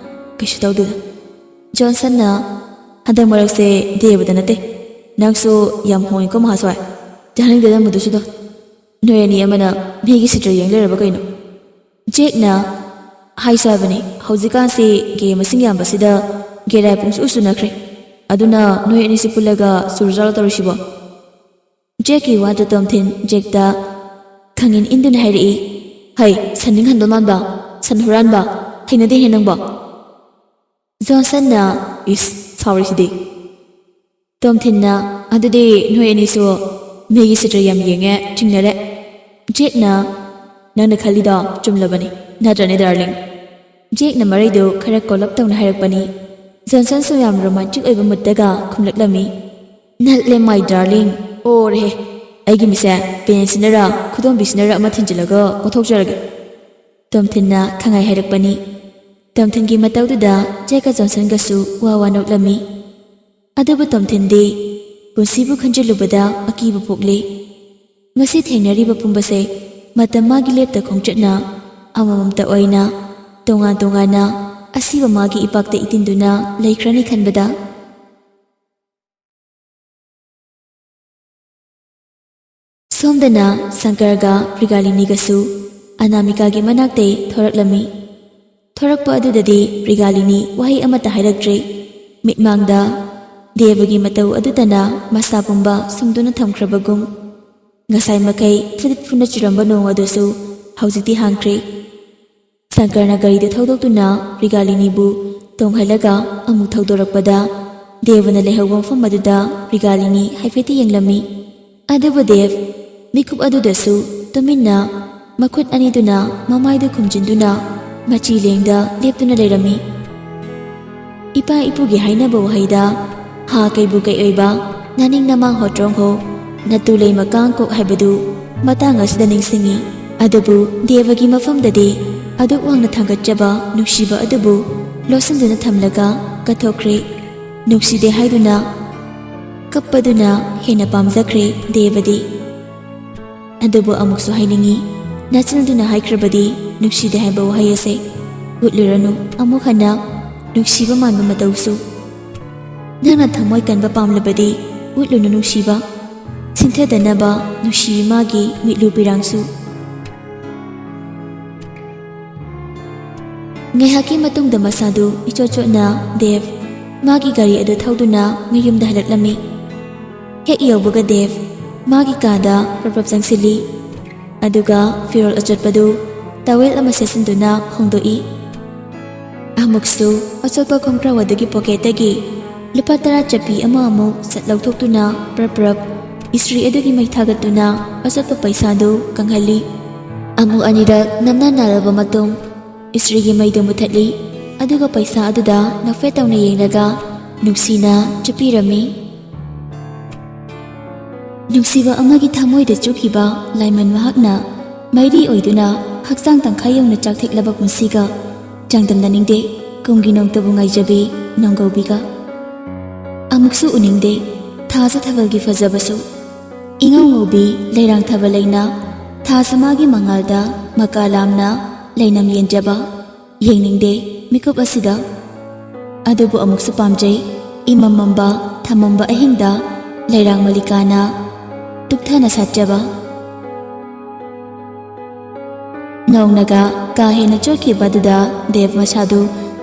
"ꯀꯩꯁꯨ ꯇꯧꯗꯦꯗ꯫" ꯖꯣꯟꯁꯟꯅ, "ꯍꯟꯗꯛ ꯃꯔꯛꯁꯦ ꯗꯦꯕꯗ ꯅꯠꯇꯦ, ꯅꯪꯁꯨ ꯌꯥꯝ ꯍꯣꯡꯉꯤꯀꯣ ꯃꯍꯥꯁꯣꯏ꯫ ꯇꯥꯅꯤꯡꯗꯦꯗ ꯃꯗꯨꯁꯨꯗꯣ꯫ ꯅꯣꯏ ꯑꯅꯤ ꯑꯃꯅ ꯃꯤꯒꯤ ꯁꯤꯇ꯭ꯔ ꯌꯦꯡ ꯂꯩꯔꯕ ꯀꯩꯅꯣ?" ꯖꯦꯛꯅ, "ꯍꯥꯏꯁꯨ ꯍꯥꯏꯕꯅꯤ, ꯍꯧꯖꯤꯛꯀꯥꯟꯁꯤ ꯒꯦ ꯃꯁꯤꯡ ꯌꯥꯝꯕꯁꯤꯗ ꯒꯦ ꯂꯥꯏ ꯄꯨꯡꯁꯨ ꯁꯨꯅꯈ꯭ꯔꯦ꯫ ꯑꯗꯨꯅ ꯅꯣꯏ ꯑꯅꯤꯁꯤ ꯄꯨꯜꯂꯒ ꯆꯨꯔꯖꯥꯠꯂꯣ ꯇꯧꯔꯤꯁꯤꯕꯣ?" ꯖꯦꯛꯀꯤ ꯋꯥꯗꯨ ꯇꯣꯝꯊꯤꯟ ꯖꯦꯛꯇ ꯈꯪꯏꯟ ꯏꯟꯗꯨꯅ ꯍꯥꯏꯔꯛꯏ, "ꯍꯩ, ꯁꯟ ꯅꯤꯡꯍꯟꯕ ꯃꯥꯟꯕ, ꯁꯟ ꯍꯨꯔꯥꯟꯕ, ꯍꯩꯅꯗꯦꯍꯦ ꯅꯪꯕꯣ꯫" ꯖꯣꯟꯁꯟꯅ, "ꯏꯁ, ꯁꯥꯎꯔꯤꯁꯤꯗꯤ꯫" ꯇꯣꯝꯊꯤꯟꯅ, "ꯑꯗꯨꯗꯤ ꯅꯣꯏ ꯑꯅꯤꯁꯨ ꯃꯤꯒꯤ ꯁꯤꯇ꯭ꯔ ꯌꯥꯝ ꯌꯦꯡꯉꯦ, ꯆꯤꯡꯅꯔꯦ꯫" ꯖꯦꯛꯅ, "ꯅꯪꯅ ꯈꯜꯂꯤꯗꯣ ꯆꯨꯝꯂꯕꯅꯤ, ꯅꯠꯇ꯭ꯔꯅꯦ ꯗꯥꯔꯂꯤꯡ?" ꯖꯦꯛꯅ ꯃꯔꯩꯗꯨ ꯈꯔ ꯀꯣꯜꯂꯞ ꯇꯧꯅ ꯍꯥꯏꯔꯛꯄꯅꯤ꯫ ꯖꯣꯟꯁꯟꯁꯨ ꯌꯥꯝ ꯔꯣꯃꯥꯟꯇꯤꯛ ꯑꯣꯏꯕ ꯃꯨꯠꯇꯒ ꯈꯨꯝꯂꯛꯂꯝꯃꯤ, "ꯅꯠꯂꯦ ꯃꯥꯏ ꯗꯥꯔꯂꯤꯡ, ꯑꯣꯔꯦꯍꯦ, ꯑꯩꯒꯤ ꯃꯤꯁꯦ ꯄꯦꯟꯁꯤꯅꯔ ꯈꯨꯗꯣꯝꯕꯤꯁꯤꯅꯔ ꯑꯃ ꯊꯤꯟꯖꯤꯜꯂꯒ ꯑꯣꯟꯊꯣꯛꯆꯔꯒꯦ꯫" ꯇꯣꯝꯊꯤꯟꯅ ꯈꯪꯍꯥꯏ ꯍꯥꯏꯔꯛꯄꯅꯤ꯫ ꯇꯣꯝꯊꯤꯟꯒꯤ ꯃꯇꯧꯗꯨꯗ ꯖꯦꯛꯀ ꯖꯣꯟꯁꯟꯒꯁꯨ ꯋꯥ ꯋꯥ ꯅꯣꯛꯂꯝꯃꯤ꯫ ꯑꯗꯨꯕꯨ ꯇꯣꯝꯊꯤꯟꯗꯤ, ꯄꯨꯟꯁꯤꯕꯨ ꯈꯟꯖꯤꯜꯂꯨꯕꯗ ꯑꯀꯤꯕ ꯄꯣꯛꯂꯤ꯫ ꯉꯁꯤ ꯊꯦꯡꯅꯔꯤꯕ ꯄꯨꯝꯕꯁꯦ ꯃꯇꯝ ꯃꯥꯒꯤ ꯂꯦꯞꯇ ꯈꯣꯡꯆꯠꯅ ꯑꯃꯃꯝꯇ ꯑꯣꯏꯅ ꯇꯣꯉꯥꯟ ꯇꯣꯉꯥꯟꯅ ꯑꯁꯤꯕ ꯃꯥꯒꯤ ꯏꯄꯥꯛꯇ ꯏꯇꯤꯟꯗꯨꯅ ꯂꯩꯈ꯭ꯔꯅꯤ ꯈꯟꯕꯗ꯫ ꯁꯣꯝꯗꯅ ꯁꯪꯀꯔꯒ ꯄ꯭ꯔꯤꯒꯥꯂꯤꯅꯤꯒꯁꯨ ꯑꯅꯥꯃꯤꯀꯥꯒꯤ ꯃꯅꯥꯛꯇꯩ ꯊꯣꯔꯛꯂꯝꯃꯤ꯫ ꯊꯣꯔꯛꯄ ꯑꯗꯨꯗꯗꯤ ꯄ꯭ꯔꯤꯒꯥꯂꯤꯅꯤ ꯋꯥꯍꯩ ꯑꯃꯠꯇ ꯍꯥꯏꯔꯛꯇ꯭ꯔꯦ꯫ ꯃꯤꯠꯃꯥꯡꯗ ꯗꯦꯕꯒꯤ ꯃꯇꯧ ꯑꯗꯨꯇꯅ ꯃꯁꯥ ꯄꯨꯝꯕ ꯁꯨꯝꯗꯨꯅ ꯊꯝꯈ꯭ꯔꯕꯒꯨꯝ꯫ ꯉꯁꯥꯏ ꯃꯈꯩ ꯐꯨꯗꯤꯠ ꯐꯨꯅ ꯆꯨꯔꯝꯕ ꯅꯣꯡ ꯑꯗꯨꯁꯨ ꯍꯧꯖꯤꯛꯇꯤ ꯍꯥꯡꯈ꯭ꯔꯦ꯫ ꯁꯪꯀꯔꯅ ꯒꯥꯔꯤꯗꯨ ꯊꯧꯗꯣꯛꯇꯨꯅ ꯄ꯭ꯔꯤꯒꯥꯂꯤꯅꯤꯕꯨ ꯇꯣꯡꯍꯜꯂꯒ ꯑꯃꯨꯛ ꯊꯧꯗꯣꯔꯛꯄꯗ ꯗꯦꯕꯅ ꯂꯩꯍꯧꯕ ꯃꯐꯝ ꯑꯗꯨꯗ ꯄ꯭ꯔꯤꯒꯥꯂꯤꯅꯤ ꯍꯥꯏꯐꯦꯠꯇꯤ ꯌꯦꯡꯂꯝꯃꯤ꯫ ꯑꯗꯨꯕꯨ ꯗꯦꯕ ꯃꯤꯀꯨꯞ ꯑꯗꯨꯗꯁꯨ ꯇꯨꯃꯤꯟꯅ ꯃꯈꯨꯠ ꯑꯅꯤꯗꯨꯅ ꯃꯃꯥꯏꯗꯨ ꯈꯨꯝꯖꯤꯟꯗꯨꯅ ꯃꯆꯤ ꯂꯦꯡꯗ ꯂꯦꯞꯇꯨꯅ ꯂꯩꯔꯝꯃꯤ꯫ ꯏꯄꯥ ꯏꯄꯨꯒꯤ ꯍꯥꯏꯅꯕ ꯋꯥꯍꯩꯗ, "ꯍꯥ ꯀꯩꯕꯨ ꯀꯩ ꯑꯣꯏꯕ, ꯅꯅꯤꯡ ꯅꯃꯥꯡ ꯍꯣꯇ꯭ꯔꯣꯡ ꯍꯣ, ꯅꯇꯨ ꯂꯩꯃ ꯀꯥꯡ ꯀꯣꯛ" ꯍꯥꯏꯕꯗꯨ ꯃꯇꯥꯡ ꯑꯁꯤꯗ ꯅꯤꯡꯁꯤꯡꯉꯤ꯫ ꯑꯗꯨꯕꯨ ꯗꯦꯕꯒꯤ ꯃꯐꯝꯗꯗꯤ ꯑꯗꯨꯛ ꯋꯥꯡꯅ ꯊꯥꯡꯒꯠꯆꯕ ꯅꯨꯡꯁꯤꯕ ꯑꯗꯨꯕꯨ ꯂꯣꯠꯁꯤꯟꯗꯨꯅ ꯊꯝꯂꯒ ꯀꯠꯊꯣꯛꯈ꯭ꯔꯦ꯫ ꯅꯨꯡꯁꯤꯗꯦ ꯍꯥꯏꯗꯨꯅ ꯀꯞꯄꯗꯨꯅ ꯍꯦꯟꯅ ꯄꯥꯝꯖꯈ꯭ꯔꯦ ꯗꯦꯕꯗꯤ꯫ ꯑꯗꯨꯕꯨ ꯑꯃꯨꯛꯁꯨ ꯍꯥꯏꯅꯤꯡꯏ, ꯅꯆꯤꯟꯗꯨꯅ ꯍꯥꯏꯈ꯭ꯔꯕꯗꯤ ꯅꯨꯡꯁꯤꯗꯦ ꯍꯥꯏꯕ ꯋꯥꯍꯩ ꯑꯁꯦ ꯎꯠꯂꯨꯔꯅꯨ ꯑꯃꯨꯛ ꯍꯟꯅ ꯅꯨꯡꯁꯤꯕ ꯃꯥꯟꯕ ꯃꯇꯧꯁꯨ꯫ ꯅꯪꯅ ꯊꯃꯣꯏ ꯀꯟꯕ ꯄꯥꯝꯂꯕꯗꯤ ꯎꯠꯂꯨꯅꯨ ꯅꯨꯡꯁꯤꯕ, ꯁꯤꯡꯊꯗꯅꯕ ꯅꯨꯡꯁꯤꯕꯤ ꯃꯥꯒꯤ ꯃꯤꯠꯂꯨ ꯄꯤꯔꯥꯡꯁꯨ꯫ ꯉꯥꯏꯍꯥꯛꯀꯤ ꯃꯇꯨꯡꯗ ꯃꯁꯥꯗꯨ ꯏꯆꯣꯠ ꯆꯣꯠꯅ ꯗꯦꯕ ꯃꯥꯒꯤ ꯒꯥꯔꯤ ꯑꯗꯨ ꯊꯧꯗꯨꯅ ꯃꯌꯨꯝꯗ ꯍꯜꯂꯛꯂꯝꯃꯤ꯫ ꯍꯦꯛ ꯌꯧꯕꯒ ꯗꯦꯕ ꯃꯥꯒꯤ ꯀꯥꯗ ꯄ꯭ꯔꯞ ꯄ꯭ꯔꯞ ꯆꯪꯁꯤꯜꯂꯤ꯫ ꯑꯗꯨꯒ ꯐꯤꯔꯣꯜ ꯑꯆꯣꯠꯄꯗꯨ ꯇꯋꯦꯜ ꯑꯃ ꯁꯦꯠꯆꯤꯟꯗꯨꯅ ꯍꯣꯡꯗꯣꯛꯏ꯫ ꯑꯃꯨꯛꯁꯨ ꯑꯆꯣꯠꯄ ꯈꯣꯡꯒ꯭ꯔꯥꯎ ꯑꯗꯨꯒꯤ ꯄꯣꯀꯦꯠꯇꯒꯤ ꯂꯨꯄꯥ ꯇꯔꯥ ꯆꯠꯄꯤ ꯑꯃ ꯑꯃꯨꯛ ꯁꯠ ꯂꯧꯊꯣꯛꯇꯨꯅ ꯄ꯭ꯔꯞ ꯄ꯭ꯔꯞ ꯏꯁꯇ꯭ꯔꯤ ꯑꯗꯨꯒꯤ ꯃꯩ ꯊꯥꯒꯠꯇꯨꯅ ꯑꯆꯣꯠꯄ ꯄꯩꯁꯥꯗꯨ ꯀꯪꯍꯜꯂꯤ꯫ ꯑꯃꯨꯛ ꯑꯅꯤꯔꯛ ꯅꯝꯅ ꯅꯥꯜꯂꯕ ꯃꯇꯨꯡ ꯏꯁꯇ꯭ꯔꯤꯒꯤ ꯃꯩꯗꯨ ꯃꯨꯊꯠꯂꯤ꯫ ꯑꯗꯨꯒ ꯄꯩꯁꯥ ꯑꯗꯨꯗ ꯅꯣꯛꯐꯦꯠ ꯇꯧꯅ ꯌꯦꯡꯂꯒ ꯅꯨꯡꯁꯤꯅ ꯆꯨꯞꯄꯤꯔꯝꯃꯤ꯫ ꯅꯨꯡꯁꯤꯕ ꯑꯃꯒꯤ ꯊꯃꯣꯏꯗ ꯆꯨꯈꯤꯕ ꯂꯥꯏꯃꯟ ꯃꯍꯥꯛꯅ ꯃꯩꯔꯤ ꯑꯣꯏꯗꯨꯅ ꯍꯛꯆꯥꯡ ꯇꯪꯈꯥꯏ ꯌꯧꯅ ꯆꯥꯛꯊꯦꯛꯂꯕ ꯄꯨꯟꯁꯤꯒ ꯆꯥꯡꯗꯝꯅꯅꯤꯡꯗꯦ꯫ ꯀꯨꯝꯒꯤ ꯅꯣꯡꯇꯕꯨ ꯉꯥꯏꯖꯕꯤ ꯅꯣꯡꯒꯧꯕꯤꯒ꯫ ꯑꯃꯨꯛꯁꯨ ꯎꯅꯤꯡꯗꯦ꯫ ꯊꯥꯖ ꯊꯥꯕꯜꯒꯤ ꯐꯖꯕꯁꯨ꯫ ꯏꯉꯧ ꯉꯧꯕꯤ ꯂꯩꯔꯥꯡ ꯊꯥꯕꯜ ꯂꯩꯅ ꯊꯥꯖ ꯃꯥꯒꯤ ꯃꯉꯥꯜꯗ ꯃꯀꯥ ꯂꯥꯝꯅ ꯂꯩꯅꯝ ꯌꯦꯟꯖꯕ꯫ ꯌꯦꯡꯅꯤꯡꯗꯦ ꯃꯤꯀꯨꯞ ꯑꯁꯤꯗ꯫ ꯑꯗꯨꯕꯨ ꯑꯃꯨꯛꯁꯨ ꯄꯥꯝꯖꯩ ꯏꯃꯝ ꯃꯝꯕ ꯊꯃꯝꯕ ꯑꯍꯤꯡꯗ ꯂꯩꯔꯥꯡ ꯃꯂꯤꯀꯥꯅ ꯇꯨꯛꯊꯅ ꯁꯥꯠꯆꯕ꯫ ꯅꯧꯅꯒ ꯀꯥ ꯍꯦꯟꯅ ꯆꯣꯠꯈꯤꯕ ꯑꯗꯨꯗ ꯗꯦꯕ ꯃꯁꯥꯗꯨ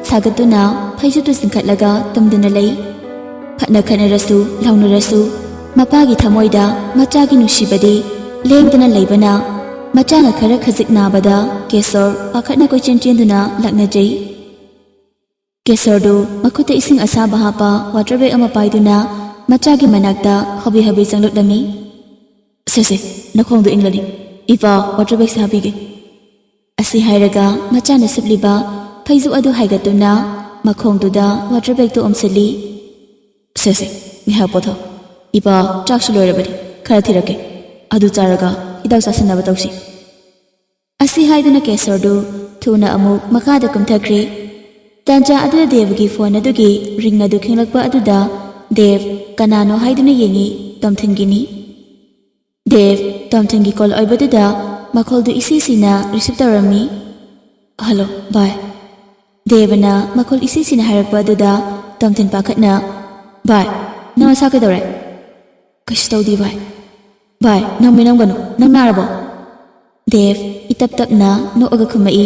ꯁꯥꯒꯠꯇꯨꯅ ꯐꯩꯖꯨꯞꯇꯨ ꯆꯤꯡꯈꯠꯂꯒ ꯇꯨꯝꯗꯨꯅ ꯂꯩ꯫ ꯈꯠꯅ ꯈꯠꯅꯔꯁꯨ ꯂꯥꯎꯅꯔꯁꯨ ꯃꯄꯥꯒꯤ ꯊꯃꯣꯏꯗ ꯃꯆꯥꯒꯤ ꯅꯨꯡꯁꯤꯕꯗꯤ ꯂꯦꯡꯗꯅ ꯂꯩꯕꯅ ꯃꯆꯥꯅ ꯈꯔ ꯈꯖꯤꯛ ꯅꯥꯕꯗ ꯀꯦꯁꯣꯔ ꯄꯥꯈꯠꯅ ꯀꯣꯏꯆꯦꯟ ꯆꯦꯟꯗꯨꯅ ꯂꯥꯛꯅꯖꯩ꯫ ꯀꯦꯁꯣꯔꯗꯨ ꯃꯈꯨꯠꯇ ꯏꯁꯤꯡ ꯑꯁꯥꯕ ꯍꯥꯞꯄ ꯋꯥꯇꯔ ꯕꯦꯒ ꯑꯃ ꯄꯥꯏꯗꯨꯅ ꯃꯆꯥꯒꯤ ꯃꯅꯥꯛꯇ ꯍꯣꯕꯤ ꯍꯣꯕꯤ ꯆꯪꯂꯛꯂꯝꯃꯤ꯫ "ꯁꯦ ꯁꯦ, ꯅꯈꯣꯡꯗꯨ ꯏꯪꯂꯅꯤ꯫ ꯏꯄꯥ ꯋꯥꯇꯔ ꯕꯦꯒꯁꯦ ꯍꯥꯞꯄꯤꯒꯦ꯫" ꯑꯁꯤ ꯍꯥꯏꯔꯒ ꯃꯆꯥꯅ ꯁꯨꯞꯂꯤꯕ ꯐꯩꯖꯨꯞ ꯑꯗꯨ ꯍꯥꯏꯒꯠꯇꯨꯅ ꯃꯈꯣꯡꯗꯨꯗ ꯋꯥꯇꯔ ꯕꯦꯒꯇꯨ ꯑꯣꯝꯁꯤꯜꯂꯤ꯫ "ꯁꯦ ꯁꯦ, ꯉꯥꯏꯍꯥꯛ ꯄꯣꯊꯥꯎ꯫ ꯏꯄꯥ ꯆꯥꯛꯁꯨ ꯂꯣꯏꯔꯕꯅꯤ, ꯈꯔ ꯊꯤꯔꯛꯀꯦ꯫ ꯑꯗꯨ ꯆꯥꯔꯒ ꯍꯤꯗꯥꯛ ꯆꯥꯁꯤꯟꯅꯕ ꯇꯧꯁꯤ꯫" ꯑꯁꯤ ꯍꯥꯏꯗꯨꯅ ꯀꯦꯁꯣꯔꯗꯨ ꯊꯨꯅ ꯑꯃꯨꯛ ꯃꯈꯥꯗ ꯀꯨꯝꯊꯈ꯭ꯔꯦ꯫ ꯇꯥꯟꯖꯥ ꯑꯗꯨꯗ ꯗꯦꯕꯒꯤ ꯐꯣꯟ ꯑꯗꯨꯒꯤ ꯔꯤꯡ ꯑꯗꯨ ꯈꯤꯡꯂꯛꯄ ꯑꯗꯨꯗ ꯗꯦꯕ ꯀꯅꯥꯅꯣ ꯍꯥꯏꯗꯨꯅ ꯌꯦꯡꯉꯤ꯫ ꯇꯣꯝꯊꯤꯟꯒꯤꯅꯤ꯫ ꯗꯦꯕ ꯇꯣꯝꯊꯤꯟꯒꯤ ꯀꯣꯜ ꯑꯣꯏꯕꯗꯨꯗ ꯃꯈꯣꯜꯗꯨ ꯏꯁꯤ ꯁꯤꯅ ꯔꯤꯁꯤꯞ ꯇꯧꯔꯝꯃꯤ꯫ "ꯍꯜꯂꯣ ꯚꯥꯏ꯫" ꯗꯦꯕꯅ ꯃꯈꯣꯜ ꯏꯁꯤ ꯁꯤꯅ ꯍꯥꯏꯔꯛꯄ ꯑꯗꯨꯗ ꯇꯣꯝꯊꯤꯟ ꯄꯥꯈꯠꯅ, "ꯚꯥꯏ, ꯅꯪ ꯅꯁꯥ ꯀꯩꯗꯧꯔꯦ?" "ꯀꯩꯁꯨ ꯇꯧꯗꯦ ꯚꯥꯏ꯫" "ꯚꯥꯏ, ꯅꯪ ꯃꯤꯅꯝꯒꯅꯨ, ꯅꯪ ꯅꯥꯔꯕꯣ?" ꯗꯦꯕ ꯏꯇꯞ ꯇꯞꯅ ꯅꯣꯛꯑꯒ ꯈꯨꯝꯃꯛꯏ꯫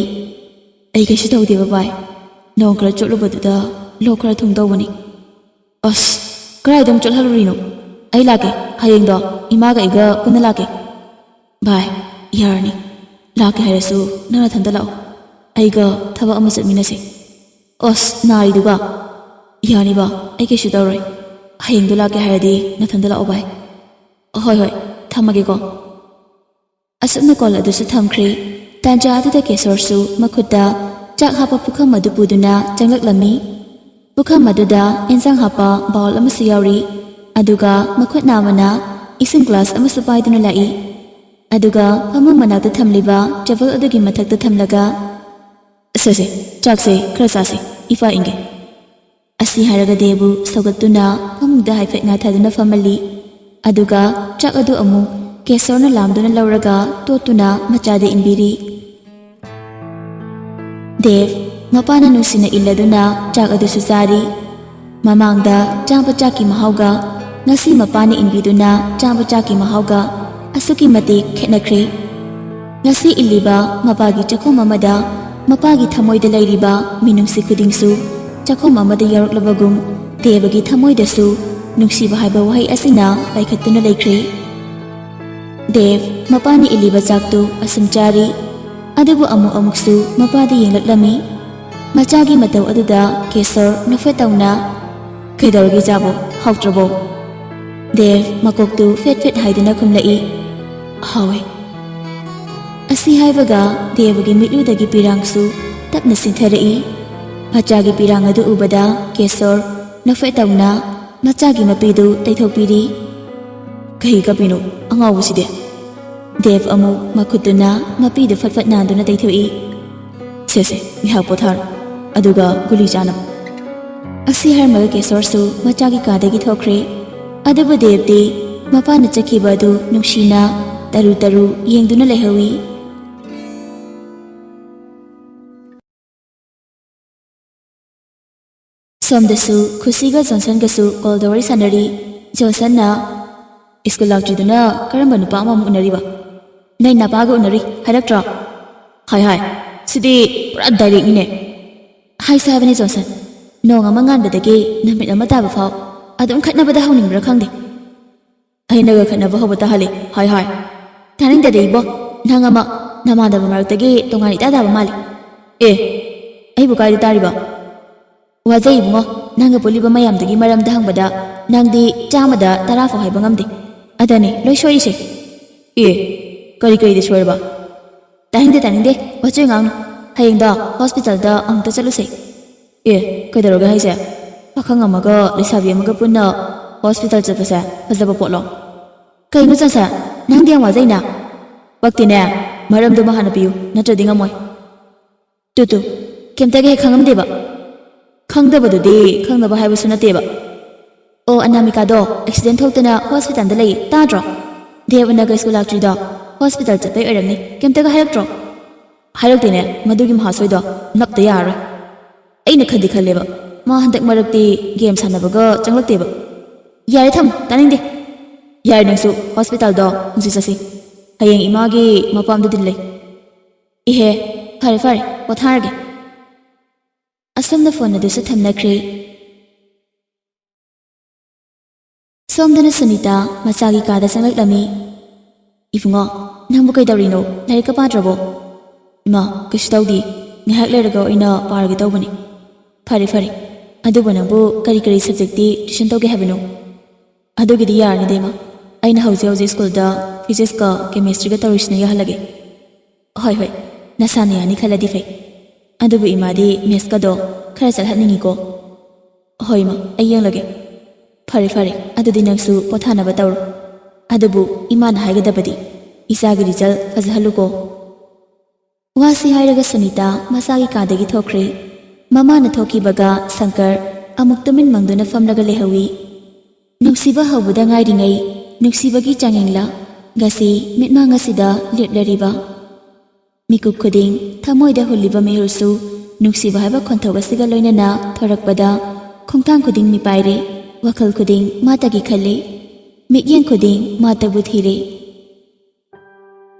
"ꯑꯩ ꯀꯩꯁꯨ ꯇꯧꯗꯦꯕ ꯚꯥꯏ꯫ ꯅꯣꯡ ꯈꯔ ꯆꯣꯠꯂꯨꯕꯗꯨꯗ ꯂꯣꯛ ꯈꯔ ꯊꯨꯡ ꯇꯧꯕꯅꯤ꯫" "ꯑꯁ, ꯀꯗꯥꯏꯗ ꯑꯃꯨꯛ ꯆꯠꯍꯜꯂꯨꯔꯤꯅꯣ? ꯑꯩ ꯂꯥꯛꯀꯦ, ꯍꯌꯦꯡꯗꯣ ꯏꯃꯥꯒ ꯑꯩꯒ ꯄꯨꯟꯅ ꯂꯥꯛꯀꯦ꯫" "ꯚꯥꯏ, ꯌꯥꯔꯅꯤ꯫ ꯂꯥꯛꯀꯦ ꯍꯥꯏꯔꯁꯨ ꯅꯪ ꯅꯊꯟꯇ ꯂꯥꯛꯑꯣ꯫ ꯑꯩꯒ ꯊꯕꯛ ꯑꯃ ꯆꯠꯃꯤꯟꯅꯁꯦ꯫" "ꯑꯁ, ꯅꯥꯔꯤꯗꯨꯒ?" "ꯌꯥꯅꯤꯕ, ꯑꯩ ꯀꯩꯁꯨ ꯇꯧꯔꯣꯏ꯫ ꯍꯌꯦꯡꯗꯣ ꯂꯥꯛꯀꯦ ꯍꯥꯏꯔꯗꯤ ꯅꯊꯟꯇ ꯂꯥꯛꯑꯣ ꯚꯥꯏ꯫" "ꯍꯣꯏ ꯍꯣꯏ, ꯊꯝꯃꯒꯦꯀꯣ꯫" ꯑꯁꯨꯝꯅ ꯀꯣꯜ ꯑꯗꯨꯁꯨ ꯊꯝꯈ꯭ꯔꯦ꯫ ꯇꯥꯟꯖꯥ ꯑꯗꯨꯗ ꯀꯦꯁꯣꯔꯁꯨ ꯃꯈꯨꯠꯇ ꯆꯥꯛ ꯍꯥꯞꯄ ꯄꯨꯈꯝ ꯑꯗꯨ ꯄꯨꯗꯨꯅ ꯆꯪꯂꯛꯂꯝꯃꯤ꯫ ꯄꯨꯈꯝ ꯑꯗꯨꯗ ꯏꯟꯁꯥꯡ ꯍꯥꯞꯄ ꯕꯥꯎꯜ ꯑꯃꯁꯨ ꯌꯥꯎꯔꯤ꯫ ꯑꯗꯨꯒ ꯃꯈꯨꯠ ꯅꯥꯝꯃꯅ ꯏꯁꯤꯡ ꯒ꯭ꯂꯥꯁ ꯑꯃꯁꯨ ꯄꯥꯏꯗꯨꯅ ꯂꯥꯛꯏ꯫ ꯑꯗꯨꯒ ꯐꯃꯨꯡ ꯃꯅꯥꯛꯇ ꯊꯝꯂꯤꯕ ꯇꯦꯕꯜ ꯑꯗꯨꯒꯤ ꯃꯊꯛꯇ ꯊꯝꯂꯒ, "ꯁꯦ ꯁꯦ, ꯆꯥꯛꯁꯦ ꯈꯔ ꯆꯥꯁꯦ, ꯏꯄꯥ ꯏꯪꯒꯦ꯫" ꯑꯁꯤ ꯍꯥꯏꯔꯒ ꯗꯦꯕꯕꯨ ꯁꯧꯒꯠꯇꯨꯅ ꯐꯃꯨꯡꯗ ꯍꯥꯏꯐꯦꯠ ꯉꯥꯊꯗꯨꯅ ꯐꯝꯍꯜꯂꯤ꯫ ꯑꯗꯨꯒ ꯆꯥꯛ ꯑꯗꯨ ꯑꯃꯨꯛ ꯀꯦꯁꯣꯔꯅ ꯂꯥꯝꯗꯨꯅ ꯂꯧꯔꯒ ꯇꯣꯠꯇꯨꯅ ꯃꯆꯥꯗ ꯏꯟꯕꯤꯔꯤ꯫ ꯗꯦꯕ, ꯃꯄꯥꯅ ꯅꯨꯡꯁꯤꯅ ꯏꯜꯂꯗꯨꯅ ꯆꯥꯛ ꯑꯗꯨꯁꯨ ꯆꯥꯔꯤ꯫ ꯃꯃꯥꯡꯗ ꯆꯥꯕ ꯆꯥꯛꯀꯤ ꯃꯍꯥꯎꯒ ꯉꯁꯤ ꯃꯄꯥꯅ ꯏꯟꯕꯤꯗꯨꯅ ꯆꯥꯕ ꯆꯥꯛꯀꯤ ꯃꯍꯥꯎꯒ ꯑꯁꯨꯛꯀꯤ ꯃꯇꯤꯛ ꯈꯦꯠꯅꯈ꯭ꯔꯦ꯫ ꯉꯁꯤ ꯏꯜꯂꯤꯕ ꯃꯄꯥꯒꯤ ꯆꯥꯛꯈꯨꯝ ꯑꯃꯗ ꯃꯄꯥꯒꯤ ꯊꯃꯣꯏꯗ ꯂꯩꯔꯤꯕ ꯃꯤꯅꯨꯡꯁꯤ ꯈꯨꯗꯤꯡꯁꯨ ꯆꯥꯛꯈꯨꯝ ꯑꯃꯗ ꯌꯥꯎꯔꯛꯂꯕꯒꯨꯝ ꯗꯦꯕꯒꯤ ꯊꯃꯣꯏꯗꯁꯨ ꯅꯨꯡꯁꯤꯕ ꯍꯥꯏꯕ ꯋꯥꯍꯩ ꯑꯁꯤꯅ ꯄꯥꯏꯈꯠꯇꯨꯅ ꯂꯩꯈ꯭ꯔꯦ꯫ ꯗꯦꯕ ꯃꯄꯥꯅ ꯏꯜꯂꯤꯕ ꯆꯥꯛꯇꯨ ꯑꯁꯨꯝ ꯆꯥꯔꯤ꯫ ꯑꯗꯨꯕꯨ ꯑꯃꯨꯛ ꯑꯃꯨꯛꯁꯨ ꯃꯄꯥꯗ ꯌꯦꯡꯂꯛꯂꯝꯃꯤ꯫ ꯃꯆꯥꯒꯤ ꯃꯇꯧ ꯑꯗꯨꯗ ꯀꯦꯁꯣꯔ ꯅꯣꯛꯐꯦꯠ ꯇꯧꯅ, "ꯀꯩꯗꯧꯔꯒꯦ ꯏꯆꯥꯕꯣ? ꯍꯥꯎꯇ꯭ꯔꯕꯣ?" ꯗꯦꯕ ꯃꯀꯣꯛꯇꯨ ꯐꯦꯠ ꯐꯦꯠ ꯍꯥꯏꯗꯨꯅ ꯈꯨꯝꯂꯛꯏ, "ꯍꯥꯎꯋꯦ"꯫ ꯑꯁꯤ ꯍꯥꯏꯕꯒ ꯗꯦꯕꯒꯤ ꯃꯤꯠꯂꯨꯗꯒꯤ ꯄꯤꯔꯥꯡꯁꯨ ꯇꯞꯅ ꯆꯤꯡꯊꯔꯛꯏ꯫ ꯃꯆꯥꯒꯤ ꯄꯤꯔꯥꯡ ꯑꯗꯨ ꯎꯕꯗ ꯀꯦꯁꯣꯔ ꯅꯣꯛꯐꯦꯠ ꯇꯧꯅ ꯃꯆꯥꯒꯤ ꯃꯄꯤꯗꯨ ꯇꯩꯊꯣꯛꯄꯤꯔꯤ꯫ "ꯀꯩ ꯀꯞꯄꯤꯅꯣ ꯑꯉꯥꯎꯕꯁꯤꯗꯤ?" ꯗꯦꯕ ꯑꯃꯨꯛ ꯃꯈꯨꯠꯇꯨꯅ ꯃꯄꯤꯗꯨ ꯐꯠ ꯐꯠ ꯅꯥꯟꯗꯨꯅ ꯇꯩꯊꯣꯛꯏ꯫ "ꯁꯦ ꯁꯦ, ꯉꯥꯏꯍꯥꯛ ꯄꯣꯊꯥꯔꯣ, ꯑꯗꯨꯒ ꯒꯨꯂꯤ ꯆꯥꯅꯕ"꯫ ꯑꯁꯤ ꯍꯥꯏꯔꯝꯃꯒ ꯀꯦꯁꯣꯔꯁꯨ ꯃꯆꯥꯒꯤ ꯀꯥꯗꯒꯤ ꯊꯣꯛꯈ꯭ꯔꯦ꯫ ꯑꯗꯨꯕꯨ ꯗꯦꯕꯗꯤ ꯃꯄꯥꯅ ꯆꯠꯈꯤꯕ ꯑꯗꯨ ꯅꯨꯡꯁꯤꯅ ꯇꯔꯨ ꯇꯔꯨ ꯌꯦꯡꯗꯨꯅ ꯂꯩꯍꯧꯏ꯫ ꯁꯣꯝꯗꯁꯨ ꯈꯨꯁꯤꯒ ꯖꯣꯟꯁꯟꯒꯁꯨ ꯀꯣꯜꯗ ꯋꯥꯔꯤ ꯁꯥꯟꯅꯔꯤ꯫ ꯖꯣꯟꯁꯟꯅ, "ꯁ꯭ꯀꯨꯜ ꯂꯥꯛꯇ꯭ꯔꯤꯗꯨꯅ ꯀꯔꯝꯕ ꯅꯨꯄꯥ ꯑꯃꯃꯨꯛ ꯎꯅꯔꯤꯕ?" "ꯅꯣꯏ ꯅꯄꯥꯒ ꯎꯅꯔꯤ, ꯍꯥꯏꯔꯛꯇ꯭ꯔꯣ?" "ꯍꯥꯏ ꯍꯥꯏ, ꯁꯤꯗꯤ ꯄꯨꯔꯥ ꯗꯥꯏꯔꯦꯛꯅꯤꯅꯦ"꯫ "ꯍꯥꯏꯁꯨ ꯍꯥꯏꯕꯅꯦ ꯖꯣꯟꯁꯟ, ꯅꯣꯡ ꯑꯃ ꯉꯥꯟꯕꯗꯒꯤ ꯅꯨꯃꯤꯠ ꯑꯃ ꯇꯥꯕ ꯐꯥꯎ ꯑꯗꯨꯝ ꯈꯠꯅꯕꯗ ꯍꯧꯅꯤꯡꯕ꯭ꯔꯥ ꯈꯪꯗꯦ"꯫ "ꯑꯩꯅꯒ ꯈꯠꯅꯕ ꯍꯧꯕ ꯇꯥꯍꯜꯂꯤ, ꯍꯥꯏ ꯍꯥꯏ"꯫ "ꯇꯥꯅꯤꯡꯗꯦꯗ ꯏꯕꯣ, ꯅꯪ ꯑꯃ ꯅꯃꯥꯟꯅꯕ ꯃꯔꯛꯇꯒꯤ ꯇꯣꯉꯥꯟ ꯏꯇꯥ ꯇꯥꯕ ꯃꯥꯜꯂꯤ"꯫ "ꯑꯦ, ꯑꯩꯕꯨ ꯀꯥꯏꯗ ꯇꯥꯔꯤꯕ?" "ꯋꯥꯖꯩ ꯏꯕꯨꯡꯉꯣ, ꯅꯪꯒ ꯄꯨꯜꯂꯤꯕ ꯃꯌꯥꯝꯗꯨꯒꯤ ꯃꯔꯝꯗ ꯍꯪꯕꯗ ꯅꯪꯗꯤ ꯆꯥꯝꯃꯗ ꯇꯔꯥ ꯐꯥꯎ ꯍꯥꯏꯕ ꯉꯝꯗꯦ꯫ ꯑꯗꯅꯤ ꯂꯣꯏ ꯁꯣꯏꯔꯤꯁꯦ"꯫ "ꯑꯦ, ꯀꯔꯤ ꯀꯔꯤꯗ ꯁꯣꯏꯔꯕ?" "ꯇꯥꯅꯤꯡꯗꯦ ꯇꯥꯅꯤꯡꯗꯦ, ꯋꯥꯆꯣꯏ ꯉꯥꯡꯅꯨ꯫ ꯍꯌꯦꯡꯗꯣ ꯍꯣꯁꯄꯤꯇꯥꯜꯗ ꯑꯃꯨꯛꯇ ꯆꯠꯂꯨꯁꯦ"꯫ "ꯑꯦ, ꯀꯩꯗꯧꯔꯒꯦ ꯍꯥꯏꯁꯦ? ꯄꯥꯈꯪ ꯑꯃꯒ ꯂꯩꯁꯥꯕꯤ ꯑꯃꯒ ꯄꯨꯟꯅ ꯍꯣꯁꯄꯤꯇꯥꯜ ꯆꯠꯄꯁꯦ ꯐꯖꯕ ꯄꯣꯠꯂꯣ?" "ꯀꯩꯅꯣ ꯆꯟꯁꯟ, ꯅꯪꯗꯤ ꯌꯥꯝ ꯋꯥꯖꯩꯅ"꯫ "ꯄꯛꯇꯦꯅꯦ, ꯃꯔꯝꯗꯨꯃ ꯍꯥꯟꯅ ꯄꯤꯌꯨ, ꯅꯠꯇ꯭ꯔꯗꯤ ꯉꯝꯃꯣꯏ"꯫ "ꯇꯨ ꯇꯨ, ꯀꯩꯝꯇꯒ ꯍꯦꯛ ꯈꯪꯉꯝꯗꯦꯕ"꯫ ꯈꯪꯗꯕꯗꯨꯗꯤ ꯈꯪꯗꯕ ꯍꯥꯏꯕꯁꯨ ꯅꯠꯇꯦꯕ꯫ ꯑꯣ, ꯑꯅꯥꯃꯤꯀꯥꯗꯣ ꯑꯦꯛꯁꯤꯗꯦꯟ ꯊꯣꯛꯇꯅ ꯍꯣꯁꯄꯤꯇꯥꯜꯗ ꯂꯩ, ꯇꯥꯗ꯭ꯔꯣ? ꯗꯦꯕꯅꯒ ꯁ꯭ꯀꯨꯜ ꯂꯥꯛꯇ꯭ꯔꯤꯗꯣ ꯍꯣꯁꯄꯤꯇꯥꯜ ꯆꯠꯄꯩ ꯑꯣꯏꯔꯝꯅꯤ꯫ ꯀꯩꯝꯇꯒ ꯍꯥꯏꯔꯛꯇ꯭ꯔꯣ? ꯍꯥꯏꯔꯛꯇꯦꯅꯦ, ꯃꯗꯨꯒꯤ ꯃꯍꯥꯁꯣꯏꯗꯣ ꯅꯞꯇ ꯌꯥꯔꯔꯣꯏ꯫ ꯑꯩꯅ ꯈꯟꯗꯤ ꯈꯜꯂꯦꯕ, ꯃꯥ ꯍꯟꯗꯛ ꯃꯔꯛꯇꯤ ꯒꯦꯝ ꯁꯥꯟꯅꯕꯒ ꯆꯪꯂꯛꯇꯦꯕ꯫ ꯌꯥꯔꯦ, ꯊꯝ, ꯇꯥꯅꯤꯡꯗꯦ꯫ ꯌꯥꯔꯦ, ꯅꯪꯁꯨ ꯍꯣꯁꯄꯤꯇꯥꯜꯗꯣ ꯍꯧꯖꯤꯛ ꯆꯠꯁꯤ꯫ ꯍꯌꯦꯡ ꯏꯃꯥꯒꯤ ꯃꯄꯥꯝꯗ ꯗꯤꯜ ꯂꯩ꯫ ꯏꯍꯦ, ꯐꯔꯦ ꯐꯔꯦ, ꯄꯣꯊꯥꯔꯒꯦ꯫ ꯑꯁꯣꯝꯅ ꯐꯣꯟ ꯑꯗꯨꯁꯨ ꯊꯝꯅꯈ꯭ꯔꯦ꯫ ꯁꯣꯝꯗꯅ ꯁꯨꯅꯤꯇꯥ ꯃꯆꯥꯒꯤ ꯀꯥꯗ ꯆꯪꯂꯛꯂꯝꯃꯤ꯫ "ꯏꯕꯨꯡꯉꯣ, ꯅꯪꯕꯨ ꯀꯩꯗꯧꯔꯤꯅꯣ? ꯂꯥꯏꯔꯤꯛꯀ ꯄꯥꯗ꯭ꯔꯕꯣ?" "ꯏꯃꯥ, ꯀꯩꯁꯨ ꯇꯧꯗꯦ꯫ ꯉꯥꯏꯍꯥꯛ ꯂꯩꯔꯒ ꯑꯣꯏꯅ ꯄꯥꯔꯒꯦ ꯇꯧꯕꯅꯤ꯫" "ꯐꯔꯦ, ꯐꯔꯦ꯫ ꯑꯗꯨꯕꯨ ꯅꯪꯕꯨ ꯀꯔꯤ ꯀꯔꯤ ꯁꯕꯖꯦꯛꯇꯤ ꯇ꯭ꯌꯨꯁꯟ ꯇꯧꯒꯦ ꯍꯥꯏꯕꯅꯣ?" "ꯑꯗꯨꯒꯤꯗꯤ ꯌꯥꯔꯅꯤꯗ, ꯏꯃꯥ꯫ ꯑꯩꯅ ꯍꯧꯖꯤꯛ ꯍꯧꯖꯤꯛ ꯁ꯭ꯀꯨꯜꯗ ꯐꯤꯖꯤꯛꯁꯀ ꯀꯦꯃꯦꯁꯇ꯭ꯔꯤꯒ ꯇꯧꯔꯤꯁꯤꯅ ꯌꯥꯍꯜꯂꯒꯦ꯫" "ꯍꯣꯏ, ꯍꯣꯏ꯫ ꯅꯁꯥꯅ ꯌꯥꯅꯤ ꯈꯜꯂꯗꯤ ꯐꯩ꯫ ꯑꯗꯨꯕꯨ ꯏꯃꯥꯗꯤ ꯃꯦꯠꯁꯀꯗꯣ ꯈꯔ ꯆꯠꯍꯟꯅꯤꯡꯉꯤꯀꯣ꯫" "ꯍꯣꯏ, ꯏꯃꯥ, ꯑꯩ ꯌꯦꯡꯂꯒꯦ꯫" "ꯐꯔꯦ, ꯐꯔꯦ꯫ ꯑꯗꯨꯗꯤ ꯅꯪꯁꯨ ꯄꯣꯊꯥꯅꯕ ꯇꯧꯔꯣ꯫ ꯑꯗꯨꯕꯨ ꯏꯃꯥꯅ ꯍꯥꯏꯒꯗꯕꯗꯤ, ꯏꯆꯥꯒꯤ ꯔꯤꯖꯜ ꯐꯖꯍꯜꯂꯨꯀꯣ꯫" ꯋꯥꯁꯤ ꯍꯥꯏꯔꯒ ꯁꯨꯅꯤꯇꯥ ꯃꯆꯥꯒꯤ ꯀꯥꯗꯒꯤ ꯊꯣꯛꯈ꯭ꯔꯦ꯫ ꯃꯃꯥꯅ ꯊꯣꯛꯈꯤꯕꯒ ꯁꯪꯀꯔ ꯑꯃꯨꯛ ꯇꯨꯃꯤꯟ ꯃꯪꯗꯨꯅ ꯐꯝꯂꯒ ꯂꯩꯍꯧꯏ꯫ ꯅꯨꯡꯁꯤꯕ ꯍꯧꯕꯗ ꯉꯥꯏꯔꯤꯉꯩ ꯅꯨꯡꯁꯤꯕꯒꯤ ꯆꯥꯡꯌꯦꯡꯂ ꯉꯁꯤ ꯃꯤꯠꯃꯥꯡ ꯑꯁꯤꯗ ꯂꯦꯞꯂꯔꯤꯕ꯫ ꯃꯤꯀꯨꯞ ꯈꯨꯗꯤꯡ ꯊꯃꯣꯏꯗ ꯍꯨꯜꯂꯤꯕ ꯃꯤꯍꯨꯜꯁꯨ ꯅꯨꯡꯁꯤꯕ ꯍꯥꯏꯕ ꯈꯣꯟꯊꯣꯛ ꯑꯁꯤꯒ ꯂꯣꯏꯅꯅ ꯊꯣꯔꯛꯄꯗ ꯈꯣꯡꯊꯥꯡ ꯈꯨꯗꯤꯡ ꯃꯤꯄꯥꯏꯔꯦ, ꯋꯥꯈꯜ ꯈꯨꯗꯤꯡ ꯃꯥꯇꯒꯤ ꯈꯜꯂꯤ, ꯃꯤꯠꯌꯦꯡ ꯈꯨꯗꯤꯡ ꯃꯥꯇꯕꯨ ꯊꯤꯔꯦ꯫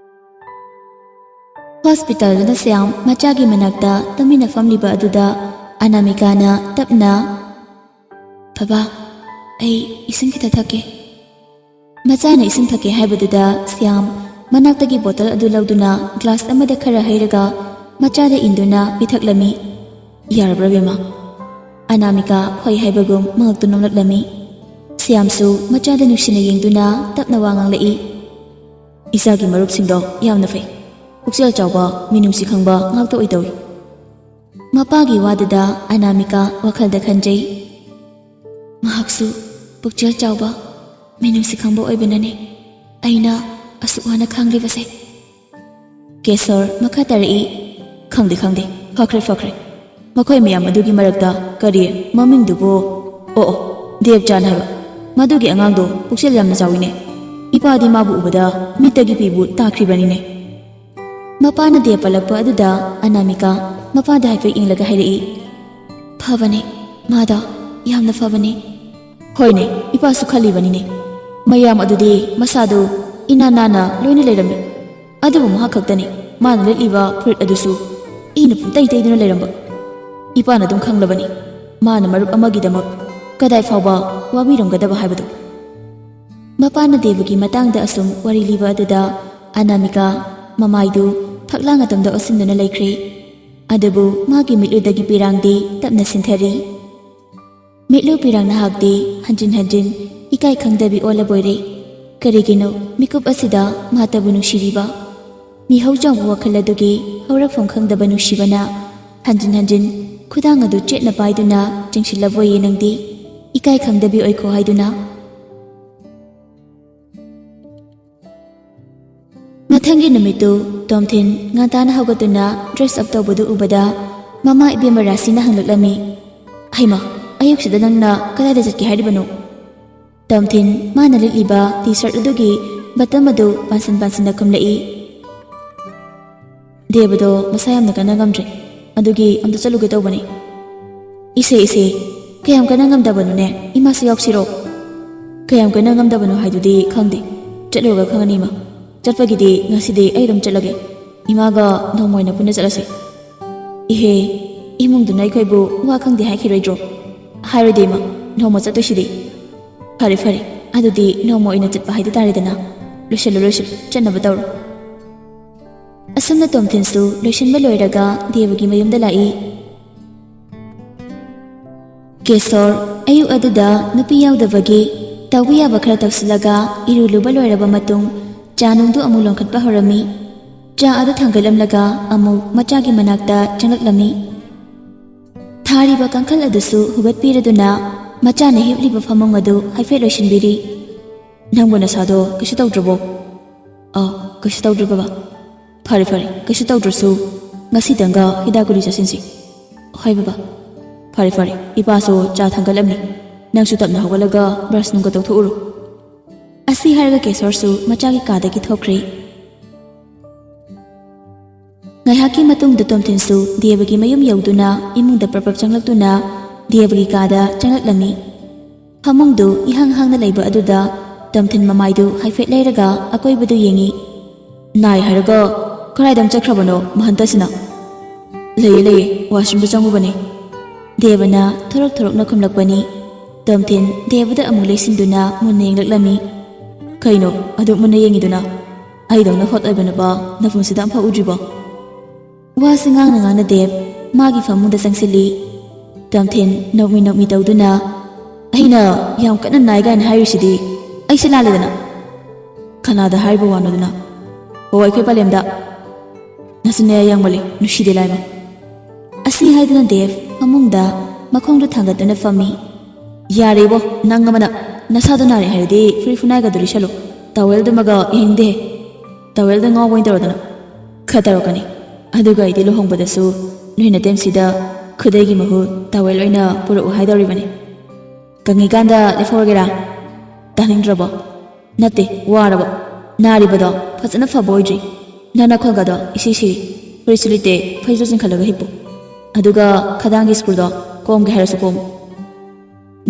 ꯍꯣꯁꯄꯤꯇꯥꯜꯗ ꯁ꯭ꯌꯥꯝ ꯃꯆꯥꯒꯤ ꯃꯅꯥꯛꯇ ꯇꯨꯃꯤꯟꯅ ꯐꯝꯂꯤꯕ ꯑꯗꯨꯗ ꯑꯅꯥꯃꯤꯀꯥꯅ ꯇꯞꯅ, "ꯕꯕꯥ, ꯑꯩ ꯏꯁꯤꯡ ꯈꯤꯇ ꯊꯛꯀꯦ꯫" ꯃꯆꯥꯅ ꯏꯁꯤꯡ ꯊꯛꯀꯦ ꯍꯥꯏꯕꯗꯨꯗ ꯁ꯭ꯌꯥꯝ ꯃꯅꯥꯛꯇꯒꯤ ꯕꯣꯇꯜ ꯑꯗꯨ ꯂꯧꯗꯨꯅ ꯒ꯭ꯂꯥꯁ ꯑꯃꯗ ꯈꯔ ꯍꯩꯔꯒ ꯃꯆꯥꯗ ꯏꯟꯗꯨꯅ ꯄꯤꯊꯛꯂꯝꯃꯤ꯫ "ꯌꯥꯔꯕ꯭ꯔꯥ, ꯕꯦꯝꯃ?" ꯑꯅꯥꯃꯤꯀꯥ ꯍꯣꯏ ꯍꯥꯏꯕꯒꯨꯝ ꯃꯉꯛꯇꯨ ꯅꯣꯝꯂꯛꯂꯝꯃꯤ꯫ ꯁ꯭ꯌꯥꯝꯁꯨ ꯃꯆꯥꯗ ꯅꯨꯡꯁꯤꯅ ꯌꯦꯡꯗꯨꯅ ꯇꯞꯅ ꯋꯥ ꯉꯥꯡꯂꯛꯏ꯫ "ꯏꯆꯥꯒꯤ ꯃꯔꯨꯞꯁꯤꯡꯗꯣ ꯌꯥꯝꯅ ꯐꯩ꯫ ꯄꯨꯛꯆꯦꯜ ꯆꯥꯎꯕ, ꯃꯤꯅꯨꯡꯁꯤ ꯈꯪꯕ ꯉꯥꯛꯇ ꯑꯣꯏꯗꯧꯏ꯫" ꯃꯄꯥꯒꯤ ꯋꯥꯗꯨꯗ ꯑꯅꯥꯃꯤꯀꯥ ꯋꯥꯈꯜꯗ ꯈꯟꯖꯩ꯫ "ꯃꯍꯥꯛꯁꯨ ꯄꯨꯛꯆꯦꯜ ꯆꯥꯎꯕ, ꯃꯤꯅꯨꯡꯁꯤ ꯈꯪꯕ ꯑꯣꯏꯕꯅꯅꯦ ꯑꯩꯅ ꯑꯁꯨꯛ ꯋꯥꯅ ꯈꯥꯡꯂꯤꯕꯁꯦ꯫" ꯀꯦꯁꯣꯔ ꯃꯈꯥ ꯇꯥꯔꯛꯏ, "ꯈꯪꯗꯦ, ꯈꯪꯗꯦ, ꯐꯈ꯭ꯔꯦ, ꯐꯈ꯭ꯔꯦ꯫ ꯃꯈꯣꯏ ꯃꯌꯥꯝ ꯑꯗꯨꯒꯤ ꯃꯔꯛꯇ ꯀꯔꯤ ꯃꯃꯤꯡꯗꯨꯕꯨ? ꯑꯣ, ꯑꯣ, ꯗꯦꯕꯆꯥꯟ ꯍꯥꯏꯕ꯫ ꯃꯗꯨꯒꯤ ꯑꯉꯥꯡꯗꯣ ꯄꯨꯛꯆꯦꯜ ꯌꯥꯝꯅ ꯆꯥꯎꯏꯅꯦ꯫ ꯏꯄꯥꯗꯤ ꯃꯥꯕꯨ ꯎꯕꯗ ꯃꯤꯠꯇꯒꯤ ꯄꯤꯕꯨ ꯇꯥꯈ꯭ꯔꯤꯕꯅꯤꯅꯦ꯫ ꯃꯄꯥꯅ ꯗꯦꯕ ꯄꯜꯂꯛꯄ ꯑꯗꯨꯗ ꯑꯅꯥꯃꯤꯀꯥ ꯃꯄꯥꯗ ꯍꯥꯏꯐꯦꯠ ꯌꯦꯡꯂꯒ ꯍꯥꯏꯔꯛꯏ, "ꯐꯕꯅꯦ, ꯃꯥꯗꯣ ꯌꯥꯝꯅ ꯐꯕꯅꯦ꯫" "ꯍꯣꯏꯅꯦ, ꯏꯄꯥꯁꯨ ꯈꯜꯂꯤꯕꯅꯤꯅꯦ꯫ ꯃꯌꯥꯝ ꯑꯗꯨꯗꯤ ꯃꯁꯥꯗꯨ ꯏꯅꯥ ꯅꯥꯟꯅ ꯂꯣꯏꯅ ꯂꯩꯔꯝꯃꯤ꯫ ꯑꯗꯨꯕꯨ ꯃꯍꯥꯛ ꯈꯛꯇꯅꯤ ꯃꯥꯅ ꯂꯤꯠꯂꯤꯕ ꯐꯨꯔꯤꯠ ꯑꯗꯨꯁꯨ ꯏꯅ ꯄꯨꯝꯇꯩ ꯇꯩꯗꯨꯅ ꯂꯩꯔꯝꯕ꯫ ꯏꯄꯥꯅ ꯑꯗꯨꯝ ꯈꯪꯂꯕꯅꯤ ꯃꯥꯅ ꯃꯔꯨꯞ ꯑꯃꯒꯤꯗꯃꯛ ꯀꯗꯥꯏ ꯐꯥꯎꯕ ꯋꯥꯕꯤꯔꯝꯒꯗꯕ ꯍꯥꯏꯕꯗꯨ꯫" ꯃꯄꯥꯅ ꯗꯦꯕꯒꯤ ꯃꯇꯥꯡꯗ ꯑꯁꯨꯝ ꯋꯥꯔꯤ ꯂꯤꯕ ꯑꯗꯨꯗ ꯑꯅꯥꯃꯤꯀꯥ ꯃꯃꯥꯏꯗꯨ ꯐꯛꯂꯥꯡ ꯑꯇꯣꯝꯗ ꯑꯣꯠꯁꯤꯟꯗꯨꯅ ꯂꯩꯈ꯭ꯔꯦ꯫ ꯑꯗꯨꯕꯨ ꯃꯥꯒꯤ ꯃꯤꯠꯂꯨꯗꯒꯤ ꯄꯤꯔꯥꯡꯗꯤ ꯇꯞꯅ ꯁꯤꯟꯊꯔꯤ꯫ ꯃꯤꯠꯂꯨ ꯄꯤꯔꯥꯡ ꯅꯍꯥꯛꯇꯤ ꯍꯟꯖꯤꯟ ꯍꯟꯖꯤꯟ ꯏꯀꯥꯏ ꯈꯪꯗꯕꯤ ꯑꯣꯜꯂꯕꯣꯏꯔꯦ꯫ ꯀꯔꯤꯒꯤꯅꯣ ꯃꯤꯀꯨꯞ ꯑꯁꯤꯗ ꯃꯥꯇꯕꯨ ꯅꯨꯡꯁꯤꯔꯤꯕ? ꯃꯤꯍꯧ ꯆꯥꯎꯕ ꯋꯥꯈꯜ ꯑꯗꯨꯒꯤ ꯍꯧꯔꯛꯐꯝ ꯈꯪꯗꯕ ꯅꯨꯡꯁꯤꯕꯅ ꯍꯟꯖꯤꯟ ꯍꯟꯖꯤꯟ ꯈꯨꯗꯥꯡ ꯑꯗꯨ ꯆꯦꯠꯅ ꯄꯥꯏꯗꯨꯅ ꯆꯤꯡꯁꯤꯜꯂꯕꯣꯏꯌꯦ ꯅꯪꯗꯤ꯫ ꯏꯀꯥꯏ ꯈꯪꯗꯕꯤ ꯑꯣꯏꯈꯣ ꯍꯥꯏꯗꯨꯅ꯫ ꯃꯊꯪꯒꯤ ꯅꯨꯃꯤꯠꯇꯨ ꯇꯣꯝꯊꯤꯟ ꯉꯟꯇꯥꯅ ꯍꯧꯒꯠꯇꯨꯅ dress up ꯇꯧꯕꯗꯨ ꯎꯕꯗ ꯃꯃꯥ ꯏꯕꯦꯝꯃ ꯔꯥꯁꯤꯅ ꯍꯪꯂꯛꯂꯝꯃꯤ, "ꯍꯩꯃꯥ, ꯑꯌꯨꯛꯁꯤꯗ ꯅꯪꯅ ꯀꯗꯥꯏꯗ ꯆꯠꯀꯦ ꯍꯥꯏꯔꯤꯕꯅꯣ?" ꯇꯣꯝꯊꯤꯟ ꯃꯥꯅ ꯂꯤꯠꯂꯤꯕ T-shirt ꯑꯗꯨꯒꯤ button ꯑꯗꯨ ꯄꯥꯟꯁꯤꯟ ꯄꯥꯟꯁꯤꯟꯅ ꯈꯨꯝꯂꯛꯏ, "ꯗꯦꯕꯗꯣ ꯃꯁꯥ ꯌꯥꯝꯅ ꯀꯟꯅ ꯉꯝꯗ꯭ꯔꯦ, ꯑꯗꯨꯒꯤ ꯑꯝꯇ ꯆꯠꯂꯨꯒꯦ ꯇꯧꯕꯅꯤ꯫" "ꯏꯁꯦ, ꯏꯁꯦ, ꯀꯌꯥꯝ ꯀꯟꯅ ꯉꯝꯗꯕꯅꯣꯅꯦ? ꯏꯃꯥꯁꯨ ꯌꯥꯎꯁꯤꯔꯣ?" "ꯀꯌꯥꯝ ꯀꯟꯅ ꯉꯝꯗꯕꯅꯣ ꯍꯥꯏꯗꯨꯗꯤ ꯈꯪꯗꯦ, ꯆꯠꯂꯨꯔꯒ ꯈꯪꯉꯅꯤ ꯏꯃꯥ꯫ ꯆꯠꯄꯒꯤꯗꯤ ꯉꯁꯤꯗꯤ ꯑꯩ ꯑꯗꯨꯝ ꯆꯠꯂꯒꯦ꯫ ꯏꯃꯥꯒ ꯅꯣꯡꯃ ꯑꯣꯏꯅ ꯄꯨꯟꯅ ꯆꯠꯂꯁꯤ꯫" "ꯏꯍꯦ, ꯏꯃꯨꯡꯗꯨꯅ ꯑꯩꯈꯣꯏꯕꯨ ꯋꯥ ꯈꯪꯗꯦ ꯍꯥꯏꯈꯤꯔꯣꯏꯗ꯭ꯔꯣ? ꯍꯥꯏꯔꯣꯏꯗꯦ ꯏꯃꯥ, ꯅꯣꯡꯃ ꯆꯠꯇꯣꯏꯁꯤꯗꯤ꯫" "ꯐꯔꯦ, ꯐꯔꯦ, ꯑꯗꯨꯗꯤ ꯅꯣꯡꯃ ꯑꯣꯏꯅ ꯆꯠꯄ ꯍꯥꯏꯗꯨ ꯇꯥꯔꯦꯗꯅ꯫ ꯂꯣꯏꯁꯤꯜꯂꯨ, ꯂꯣꯏꯁꯤꯜꯂꯨ, ꯆꯠꯅꯕ ꯇꯧꯔꯣ꯫" ꯑꯁꯨꯝꯅ ꯇꯣꯝꯊꯤꯟꯁꯨ ꯂꯣꯏꯁꯤꯟꯕ ꯂꯣꯏꯔꯒ ꯗꯦꯕꯒꯤ ꯃꯌꯨꯝꯗ ꯂꯥꯛꯏ꯫ ꯀꯦꯁꯣꯔ ꯑꯌꯨꯛ ꯑꯗꯨꯗ ꯅꯨꯄꯤ ꯌꯥꯎꯗꯕꯒꯤ ꯇꯧꯕ ꯌꯥꯕ ꯈꯔ ꯇꯧꯁꯤꯜꯂꯒ ꯏꯔꯨ ꯂꯨꯕ ꯂꯣꯏꯔꯕ ꯃꯇꯨꯡ ꯆꯥ ꯅꯨꯡꯗꯨ ꯑꯃꯨꯛ ꯂꯣꯟꯈꯠꯄ ꯍꯧꯔꯝꯃꯤ꯫ ꯆꯥ ꯑꯗꯨ ꯊꯥꯡꯒꯠꯂꯝꯂꯒ ꯑꯃꯨꯛ ꯃꯆꯥꯒꯤ ꯃꯅꯥꯛꯇ ꯆꯪꯂꯛꯂꯝꯃꯤ꯫ ꯊꯥꯔꯤꯕ ꯀꯥꯡꯈꯜ ꯑꯗꯨꯁꯨ ꯍꯨꯒꯠꯄꯤꯔꯗꯨꯅ ꯃꯆꯥꯅ ꯍꯤꯞꯂꯤꯕ ꯐꯃꯨꯡ ꯑꯗꯨ ꯍꯥꯏꯐꯦꯠ ꯂꯣꯏꯁꯤꯟꯕꯤꯔꯤ꯫ "ꯅꯪꯕꯨ ꯅꯁꯥꯗꯣ ꯀꯩꯁꯨ ꯇꯧꯗ꯭ꯔꯕꯣ?" "ꯑꯥ, ꯀꯩꯁꯨ ꯇꯧꯗ꯭ꯔꯦ ꯕꯕꯥ꯫" "ꯐꯔꯦ, ꯐꯔꯦ, ꯀꯩꯁꯨ ꯇꯧꯗ꯭ꯔꯁꯨ ꯉꯁꯤꯗꯪꯒ ꯍꯤꯗꯥꯛ ꯒꯨꯂꯤ ꯆꯥꯁꯤꯟꯁꯤ꯫" "ꯍꯣꯏ ꯕꯕꯥ꯫ ꯐꯔꯦ ꯐꯔꯦ, ꯏꯄꯥꯁꯨ ꯆꯥ ꯊꯥꯡꯒꯠꯂꯝꯅꯤ꯫ ꯅꯪꯁꯨ ꯇꯞꯅ ꯍꯧꯒꯠꯂꯒ ꯕ꯭ꯔꯁ ꯅꯨꯡꯒ ꯇꯧꯊꯣꯛꯎꯔꯣ"꯫ ꯑꯁꯤ ꯍꯥꯏꯔꯒ ꯀꯦꯁꯣꯔꯁꯨ ꯃꯆꯥꯒꯤ ꯀꯥꯗꯒꯤ ꯊꯣꯛꯈ꯭ꯔꯦ꯫ ꯉꯥꯏꯍꯥꯛꯀꯤ ꯃꯇꯨꯡꯗ ꯇꯣꯝꯊꯤꯟꯁꯨ ꯗꯦꯕꯒꯤ ꯃꯌꯨꯝ ꯌꯧꯗꯨꯅ ꯏꯃꯨꯡꯗ ꯄ꯭ꯔꯞ ꯄ꯭ꯔꯞ ꯆꯪꯂꯛꯇꯨꯅ ꯗꯦꯕꯒꯤ ꯀꯥꯗ ꯆꯪꯂꯛꯂꯝꯃꯤ꯫ ꯐꯃꯨꯡꯗꯨ ꯏꯍꯥꯡ ꯍꯥꯡꯅ ꯂꯩꯕ ꯑꯗꯨꯗ ꯇꯣꯝꯊꯤꯟ ꯃꯃꯥꯏꯗꯨ ꯍꯥꯏꯐꯦꯠ ꯂꯩꯔꯒ ꯑꯀꯣꯏꯕꯗꯨ ꯌꯦꯡꯉꯤ꯫ "ꯅꯥꯏ ꯍꯥꯏꯔꯒ ꯀꯗꯥꯏꯗ ꯑꯃ ꯆꯠꯈ꯭ꯔꯕꯅꯣ ꯃꯍꯟꯇꯁꯤꯅ?" "ꯂꯩꯌꯦ, ꯂꯩꯌꯦ, ꯋꯥꯁꯔꯨꯝꯗ ꯆꯪꯉꯨꯕꯅꯦ"꯫ ꯗꯦꯕꯅ ꯊꯣꯔꯛ ꯊꯣꯔꯛꯅ ꯈꯨꯝꯂꯛꯄꯅꯤ꯫ ꯇꯣꯝꯊꯤꯟ ꯗꯦꯕꯗ ꯑꯃꯨꯛ ꯂꯩꯁꯤꯟꯗꯨꯅ ꯃꯨꯟꯅ ꯌꯦꯡꯂꯛꯂꯝꯃꯤ꯫ "ꯀꯩꯅꯣ ꯑꯗꯨꯛ ꯃꯨꯟꯅ ꯌꯦꯡꯉꯤꯗꯨꯅ? ꯑꯩꯗꯧꯅ ꯍꯣꯠ ꯑꯣꯏꯕ ꯅꯨꯄꯥ ꯅꯄꯨꯟꯁꯤꯗ ꯑꯝꯐꯥꯎ ꯎꯗ꯭ꯔꯤꯕꯣ?" ꯋꯥꯁꯤ ꯉꯥꯡꯅ ꯉꯥꯡꯅ ꯗꯦꯕ ꯃꯥꯒꯤ ꯐꯃꯨꯡꯗ ꯆꯪꯁꯤꯜꯂꯤ꯫ ꯇꯣꯝꯊꯤꯟ ꯅꯣꯛꯃꯤ ꯅꯣꯛꯃꯤ ꯇꯧꯗꯨꯅ, "ꯑꯩꯅ ꯌꯥꯝ ꯀꯟꯅ ꯅꯥꯏ ꯀꯥꯏꯅ ꯍꯥꯏꯔꯤꯁꯤꯗꯤ ꯑꯩꯁꯦ ꯂꯥꯜꯂꯦꯗꯅ?" "ꯀꯅꯥꯗ ꯍꯥꯏꯔꯤꯕ ꯋꯥꯅꯣꯗꯅ?" "ꯑꯣ, ꯑꯩꯈꯣꯏ ꯄꯂꯦꯝꯗ꯫ ꯅꯁꯨꯅꯦ ꯌꯥꯡꯃꯜꯂꯤ, ꯅꯨꯡꯁꯤꯗꯦ ꯂꯥꯏꯃ"꯫ ꯑꯁꯤ ꯍꯥꯏꯗꯨꯅ ꯗꯦꯕ ꯐꯃꯨꯡꯗ ꯃꯈꯣꯡꯗꯨ ꯊꯥꯡꯒꯠꯇꯨꯅ ꯐꯝꯃꯤ꯫ "ꯌꯥꯔꯦꯕꯣ, ꯅꯪ ꯑꯃꯅ ꯅꯁꯥꯗꯣ ꯅꯥꯔꯦ ꯍꯥꯏꯔꯗꯤ ꯐꯨꯔꯤꯠ ꯐꯨꯅꯥꯏꯒꯗꯣ ꯂꯤꯠꯁꯜꯂꯨ꯫ ꯇꯥꯋꯦꯜꯗꯨꯃꯒ ꯌꯦꯡꯅꯤꯡꯗꯦ꯫ ꯇꯥꯋꯦꯜꯗ ꯉꯥꯎꯕ ꯑꯣꯏꯅ ꯇꯧꯔꯗꯅ"꯫ "ꯈꯔ ꯇꯧꯔꯛꯀꯅꯤ꯫ ꯑꯗꯨꯒ ꯑꯩꯗꯤ ꯂꯨꯍꯣꯡꯕꯗꯁꯨ ꯅꯣꯏ ꯅꯇꯦꯝꯁꯤꯗ ꯈꯨꯗꯩꯒꯤ ꯃꯍꯨꯠ ꯇꯥꯋꯦꯜ ꯑꯣꯏꯅ ꯄꯨꯔꯛꯎ ꯍꯥꯏꯗꯧꯔꯤꯕꯅꯤ꯫ ꯀꯪꯉꯤꯀꯥꯟꯗ ꯂꯦꯞꯍꯧꯔꯒꯦꯔꯥ? ꯇꯥꯅꯤꯡꯗ꯭ꯔꯕꯣ? ꯅꯠꯇꯦ, ꯋꯥꯔꯕ? ꯅꯥꯔꯤꯕꯗꯣ ꯐꯖꯅ ꯐꯕ ꯑꯣꯏꯗ꯭ꯔꯤ꯫ ꯅꯅꯥꯈꯣꯜꯒꯗꯣ ꯏꯁꯤ ꯁꯤꯔꯤ꯫ ꯐꯨꯔꯤꯠꯁꯨ ꯂꯤꯠꯇꯦ, ꯐꯩꯖꯨꯞ ꯆꯤꯡꯈꯠꯂꯒ ꯍꯤꯞꯄꯨ꯫ ꯑꯗꯨꯒ ꯈꯗꯥꯡꯒꯤ ꯁ꯭ꯀ꯭ꯔꯨꯗꯣ ꯀꯣꯝꯒꯦ ꯍꯥꯏꯔꯁꯨ ꯀꯣꯝꯃꯨ"꯫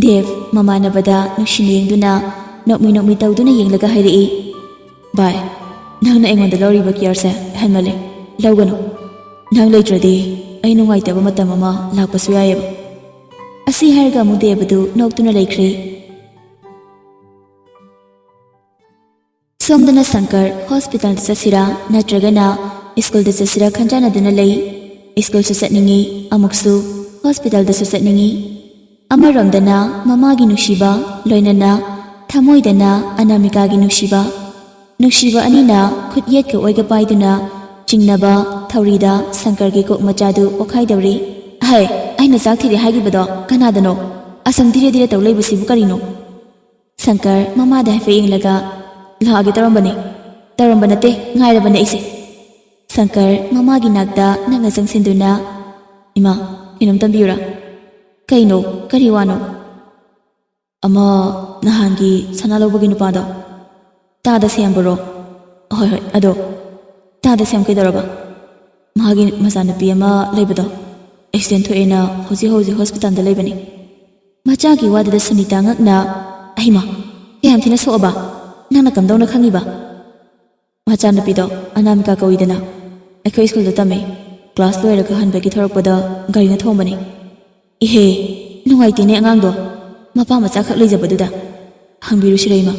ꯗꯦꯕ ꯃꯃꯥꯟꯅꯕꯗ ꯅꯨꯡꯁꯤꯅ ꯌꯦꯡꯗꯨꯅ ꯅꯣꯛꯃꯤ ꯅꯣꯛꯃꯤ ꯇꯧꯗꯨꯅ ꯌꯦꯡꯂꯒ ꯍꯥꯏꯔꯛꯏ, "ꯚꯥꯏ, ꯅꯪꯅ ꯑꯩꯉꯣꯟꯗ ꯂꯧꯔꯤꯕ ꯀꯤꯌꯔꯁꯦ ꯍꯦꯟꯃꯜꯂꯦ꯫ ꯂꯧꯒꯅꯨ꯫ ꯅꯪ ꯂꯩꯇ꯭ꯔꯗꯤ ꯑꯩ ꯅꯨꯡꯉꯥꯏꯇꯕ ꯃꯇꯝ ꯑꯃ ꯂꯥꯛꯄꯁꯨ ꯌꯥꯏꯑꯕ"꯫ ꯑꯁꯤ ꯍꯥꯏꯔꯒ ꯑꯃꯨꯛ ꯗꯦꯕꯗꯨ ꯅꯣꯛꯇꯨꯅ ꯂꯩꯈ꯭ꯔꯦ꯫ ꯁꯣꯝꯗꯅ ꯁꯪꯀꯔ ꯍꯣꯁꯄꯤꯇꯥꯜꯗ ꯆꯠꯁꯤꯔꯥ ꯅꯠꯇ꯭ꯔꯒꯅ ꯁ꯭ꯀꯨꯜꯗ ꯆꯠꯁꯤꯔꯥ ꯈꯟꯖꯥꯟꯅꯗꯨꯅ ꯂꯩ꯫ ꯁ꯭ꯀꯨꯜꯁꯨ ꯆꯠꯅꯤꯡꯉꯤ, ꯑꯃꯨꯛꯁꯨ ꯍꯣꯁꯄꯤꯇꯥꯜꯗꯁꯨ ꯆꯠꯅꯤꯡꯉꯤ꯫ ꯑꯃꯔꯣꯝꯗꯅ ꯃꯃꯥꯒꯤ ꯅꯨꯡꯁꯤꯕ, ꯂꯣꯏꯅꯅ ꯊꯃꯣꯏꯗꯅ ꯑꯅꯥꯃꯤꯀꯥꯒꯤ ꯅꯨꯡꯁꯤꯕ꯫ ꯅꯨꯡꯁꯤꯕ ꯑꯅꯤꯅ ꯈꯨꯠ ꯌꯦꯠꯀ ꯑꯣꯏꯒ ꯄꯥꯏꯗꯨꯅ ꯆꯤꯡꯅꯕ ꯊꯧꯔꯤꯗ ꯁꯪꯀꯔꯒꯤ ꯀꯣꯛ ꯃꯆꯥꯗꯨ ꯄꯣꯛꯈꯥꯏꯗꯧꯔꯤ꯫ "ꯍꯩ, ꯑꯩꯅ ꯆꯥꯛ ꯊꯤꯔꯦ ꯍꯥꯏꯈꯤꯕꯗꯣ ꯀꯅꯥꯗꯅꯣ? ꯑꯁꯨꯝ ꯙꯤꯔꯦ ꯙꯤꯔꯦ ꯇꯧ ꯂꯩꯕꯁꯤꯕꯨ ꯀꯔꯤꯅꯣ?" ꯁꯪꯀꯔ ꯃꯃꯥꯗ ꯍꯥꯏꯐꯦꯠ ꯌꯦꯡꯂꯒ, "ꯂꯥꯛꯑꯒꯦ ꯇꯧꯔꯝꯕꯅꯦ꯫ ꯇꯧꯔꯝꯕ ꯅꯠꯇꯦ, ꯉꯥꯏꯔꯕꯅꯦ ꯑꯩꯁꯦ"꯫ ꯁꯪꯀꯔ ꯃꯃꯥꯒꯤ ꯅꯥꯛꯇ ꯅꯛꯅ ꯆꯪꯁꯤꯟꯗꯨꯅ, "ꯏꯃꯥ, ꯀꯩꯅꯣꯝ ꯇꯝꯕꯤꯌꯨꯔꯥ? ꯀꯩꯅꯣ? ꯀꯔꯤ ꯋꯥꯅꯣ? ꯑꯃ ꯅꯍꯥꯟꯒꯤ ꯁꯅꯥ ꯂꯧꯕꯒꯤ ꯅꯨꯄꯥꯗꯣ꯫ ꯇꯥꯗ ꯁꯦꯝꯕꯔꯣ? ꯍꯣꯏ, ꯍꯣꯏ, ꯑꯗꯣ ꯇꯥꯗ ꯁꯦꯝ ꯀꯩꯗꯧꯔꯕ? ꯃꯥꯒꯤ ꯃꯆꯥꯅꯨꯄꯤ ꯑꯃ ꯂꯩꯕꯗꯣ ꯑꯦꯛꯁꯤꯗꯦꯟ ꯊꯣꯛꯑꯦꯅ ꯍꯧꯖꯤꯛ ꯍꯧꯖꯤꯛ ꯍꯣꯁꯄꯤꯇꯥꯜꯗ ꯂꯩꯕꯅꯤ꯫ ꯃꯆꯥꯒꯤ ꯋꯥꯗꯨꯗ ꯁꯨꯅꯤꯇꯥ ꯉꯛꯅ, "ꯑꯍꯩꯃꯥ, ꯀꯌꯥꯝ ꯊꯤꯅ ꯁꯣꯛꯑꯕ? ꯅꯪꯅ ꯀꯝꯗꯧꯅ ꯈꯪꯉꯤꯕ?" "ꯃꯆꯥꯅꯨꯄꯤꯗꯣ ꯑꯅꯥꯃꯤꯀꯥ ꯀꯧꯏꯗꯅ, ꯑꯩꯈꯣꯏ ꯁ꯭ꯀꯨꯜꯗ ꯇꯝꯃꯤ꯫ ꯀ꯭ꯂꯥꯁ ꯂꯣꯏꯔꯒ ꯍꯟꯕꯒꯤ ꯊꯣꯔꯛꯄꯗ ꯒꯥꯔꯤꯅ ꯊꯣꯝꯕꯅꯤ꯫" "ꯏꯍꯦ, ꯅꯨꯡꯉꯥꯏꯇꯦꯅꯦ ꯑꯉꯥꯡꯗꯣ, ꯃꯄꯥ ꯃꯆꯥꯈꯛ ꯂꯩꯖꯕꯗꯨꯗ꯫ ꯍꯪꯕꯤꯔꯨꯁꯤꯔ ꯏꯃꯥ?"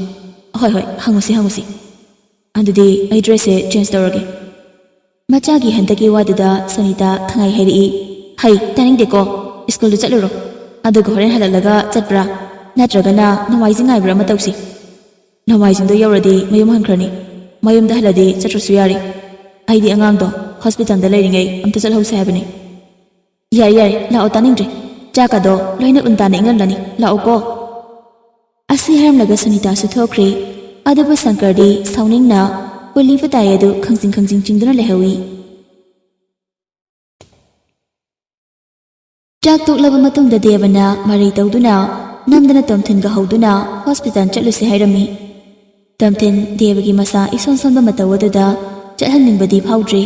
"ꯍꯣꯏ, ꯍꯣꯏ, ꯍꯪꯉꯨꯁꯤ, ꯍꯪꯉꯨꯁꯤ꯫ ꯑꯗꯨꯗꯤ ꯑꯩ ꯗ꯭ꯔꯦꯁꯁꯦ ꯆꯦꯟꯖ ꯇꯧꯔꯒꯦ꯫" ꯃꯆꯥꯒꯤ ꯍꯟꯗꯛꯀꯤ ꯋꯥꯗꯨꯗ ꯁꯨꯅꯤꯇꯥ ꯈꯪꯍꯥꯏ ꯍꯥꯏꯔꯛꯏ꯫ "ꯍꯩ, ꯇꯥꯅꯤꯡꯗꯦꯀꯣ꯫ ꯁ꯭ꯀꯨꯜꯗꯨ ꯆꯠꯂꯨꯔꯣ꯫ ꯑꯗꯨꯒ ꯍꯣꯔꯦꯟ ꯍꯜꯂꯛꯂꯒ ꯆꯠꯄ꯭ꯔꯥ? ꯅꯠꯇ꯭ꯔꯒꯅ ꯅꯣꯡꯃꯥꯏꯖꯤꯡ ꯉꯥꯏꯕ꯭ꯔꯥ ꯑꯃ ꯇꯧꯁꯤ꯫" "ꯅꯣꯡꯃꯥꯏꯖꯤꯡꯗꯣ ꯌꯧꯔꯗꯤ ꯃꯌꯨꯝ ꯍꯟꯈ꯭ꯔꯅꯤ꯫ ꯃꯌꯨꯝꯗ ꯍꯜꯂꯗꯤ ꯆꯠꯇ꯭ꯔꯁꯨ ꯌꯥꯔꯦ꯫ ꯑꯩꯗꯤ ꯑꯉꯥꯡꯗꯣ ꯍꯣꯁꯄꯤꯇꯥꯜꯗ ꯂꯩꯔꯤꯉꯩ ꯑꯝꯇ ꯆꯠꯍꯧꯁꯦ ꯍꯥꯏꯕꯅꯤ꯫" "ꯌꯥꯔꯦ, ꯌꯥꯔꯦ, ꯂꯥꯛꯑꯣ, ꯇꯥꯅꯤꯡꯗ꯭ꯔꯦ꯫ ꯆꯥꯛꯀꯗꯣ ꯂꯣꯏꯅ ꯎꯟ ꯇꯥꯅ ꯏꯪꯂꯝꯂꯅꯤ꯫ ꯂꯥꯛꯑꯣꯀꯣ꯫" ꯑꯁꯤ ꯍꯥꯏꯔꯝꯂꯒ ꯁꯨꯅꯤꯇꯥꯁꯨ ꯊꯣꯛꯈ꯭ꯔꯦ꯫ ꯑꯗꯨꯕꯨ ꯁꯪꯀꯔꯗꯤ ꯁꯥꯎꯅꯤꯡꯅ ꯀꯨꯂꯤ ꯄꯇꯥꯏ ꯑꯗꯨ ꯈꯪꯖꯤꯡ ꯈꯪꯖꯤꯡ ꯆꯤꯡꯗꯨꯅ ꯂꯩꯍꯧꯏ꯫ ꯆꯥꯛ ꯇꯣꯛꯂꯕ ꯃꯇꯨꯡꯗ ꯗꯦꯕꯅ ꯃꯔꯩ ꯇꯧꯗꯨꯅ ꯅꯝꯗꯅ ꯇꯣꯝꯊꯤꯟꯒ ꯍꯧꯗꯨꯅ ꯍꯣꯁꯄꯤꯇꯥꯜ ꯆꯠꯂꯨꯁꯤ ꯍꯥꯏꯔꯝꯃꯤ꯫ ꯇꯣꯝꯊꯤꯟ ꯗꯦꯕꯒꯤ ꯃꯁꯥ ꯏꯁꯣꯟ ꯁꯣꯟꯕ ꯃꯇꯧ ꯑꯗꯨꯗ ꯆꯠꯍꯟꯅꯤꯡꯕꯗꯤ ꯐꯥꯎꯗ꯭ꯔꯤ꯫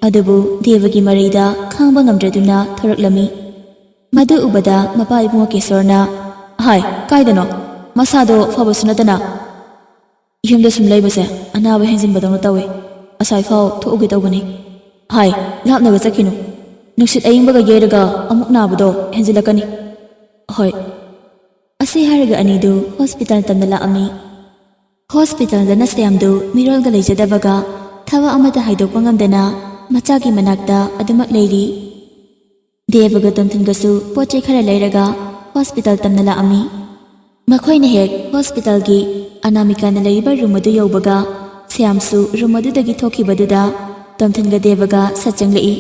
ꯑꯗꯨꯕꯨ ꯗꯦꯕꯒꯤ ꯃꯔꯩꯗ ꯈꯥꯡꯕ ꯉꯝꯗ꯭ꯔꯗꯨꯅ ꯊꯣꯔꯛꯂꯝꯃꯤ꯫ ꯃꯗꯨ ꯎꯕꯗ ꯃꯄꯥ ꯏꯕꯨꯡꯉꯣ ꯀꯦꯁꯣꯔꯅ, "ꯍꯥꯏ, ꯀꯥꯏꯗꯅꯣ? ꯃꯁꯥꯗꯣ ꯐꯕꯁꯨ ꯅꯠꯇꯅ꯫" "ꯌꯨꯝꯗ ꯁꯨꯝ ꯂꯩꯕꯁꯦ ꯑꯅꯥꯕ ꯍꯦꯟꯖꯤꯟꯕꯗꯧꯅ ꯇꯧꯋꯦ꯫ ꯑꯁꯥꯏꯐꯥꯎ ꯊꯣꯛꯎꯒꯦ ꯇꯧꯕꯅꯤ꯫" "ꯍꯥꯏ, ꯂꯥꯞꯅꯒ ꯆꯠꯈꯤꯅꯨ꯫ ꯅꯨꯡꯁꯤꯠ ꯑꯏꯪꯕꯒ ꯌꯩꯔꯒ ꯑꯃꯨꯛ ꯅꯥꯕꯗꯣ ꯍꯦꯟꯖꯤꯜꯂꯛꯀꯅꯤ꯫" "ꯍꯣꯏ꯫" ꯑꯁꯤ ꯍꯥꯏꯔꯒ ꯑꯅꯤꯗꯨ ꯍꯣꯁꯄꯤꯇꯥꯜ ꯇꯝꯅ ꯂꯥꯛꯑꯝꯃꯤ꯫ ꯍꯣꯁꯄꯤꯇꯥꯜꯗꯅ ꯁ꯭ꯌꯥꯝꯗꯨ ꯃꯤꯔꯣꯜꯒ ꯂꯩꯖꯗꯕꯒ ꯊꯕꯛ ꯑꯃꯠꯇ ꯍꯥꯏꯗꯣꯛꯄ ꯉꯝꯗꯅ ꯃꯆꯥꯒꯤ ꯃꯅꯥꯛꯇ ꯑꯗꯨꯃꯛ ꯂꯩꯔꯤ꯫ ꯗꯦꯕꯒ ꯇꯣꯝꯊꯤꯟꯒꯁꯨ ꯄꯣꯠ ꯆꯩ ꯈꯔ ꯂꯩꯔꯒ ꯍꯣꯁꯄꯤꯇꯥꯜ ꯇꯝꯅ ꯂꯥꯛꯑꯝꯃꯤ꯫ ꯃꯈꯣꯏꯅ ꯍꯦꯛ ꯍꯣꯁꯄꯤꯇꯥꯜꯒꯤ ꯑꯅꯥꯃꯤꯀꯥꯅ ꯂꯩꯔꯤꯕ ꯔꯨꯝ ꯑꯗꯨ ꯌꯧꯕꯒ ꯁ꯭ꯌꯥꯝꯁꯨ ꯔꯨꯝ ꯑꯗꯨꯗꯒꯤ ꯊꯣꯛꯈꯤꯕꯗꯨꯗ ꯇꯣꯝꯊꯤꯟꯒ ꯗꯦꯕꯒ ꯁꯠ ꯆꯪꯂꯛꯏ꯫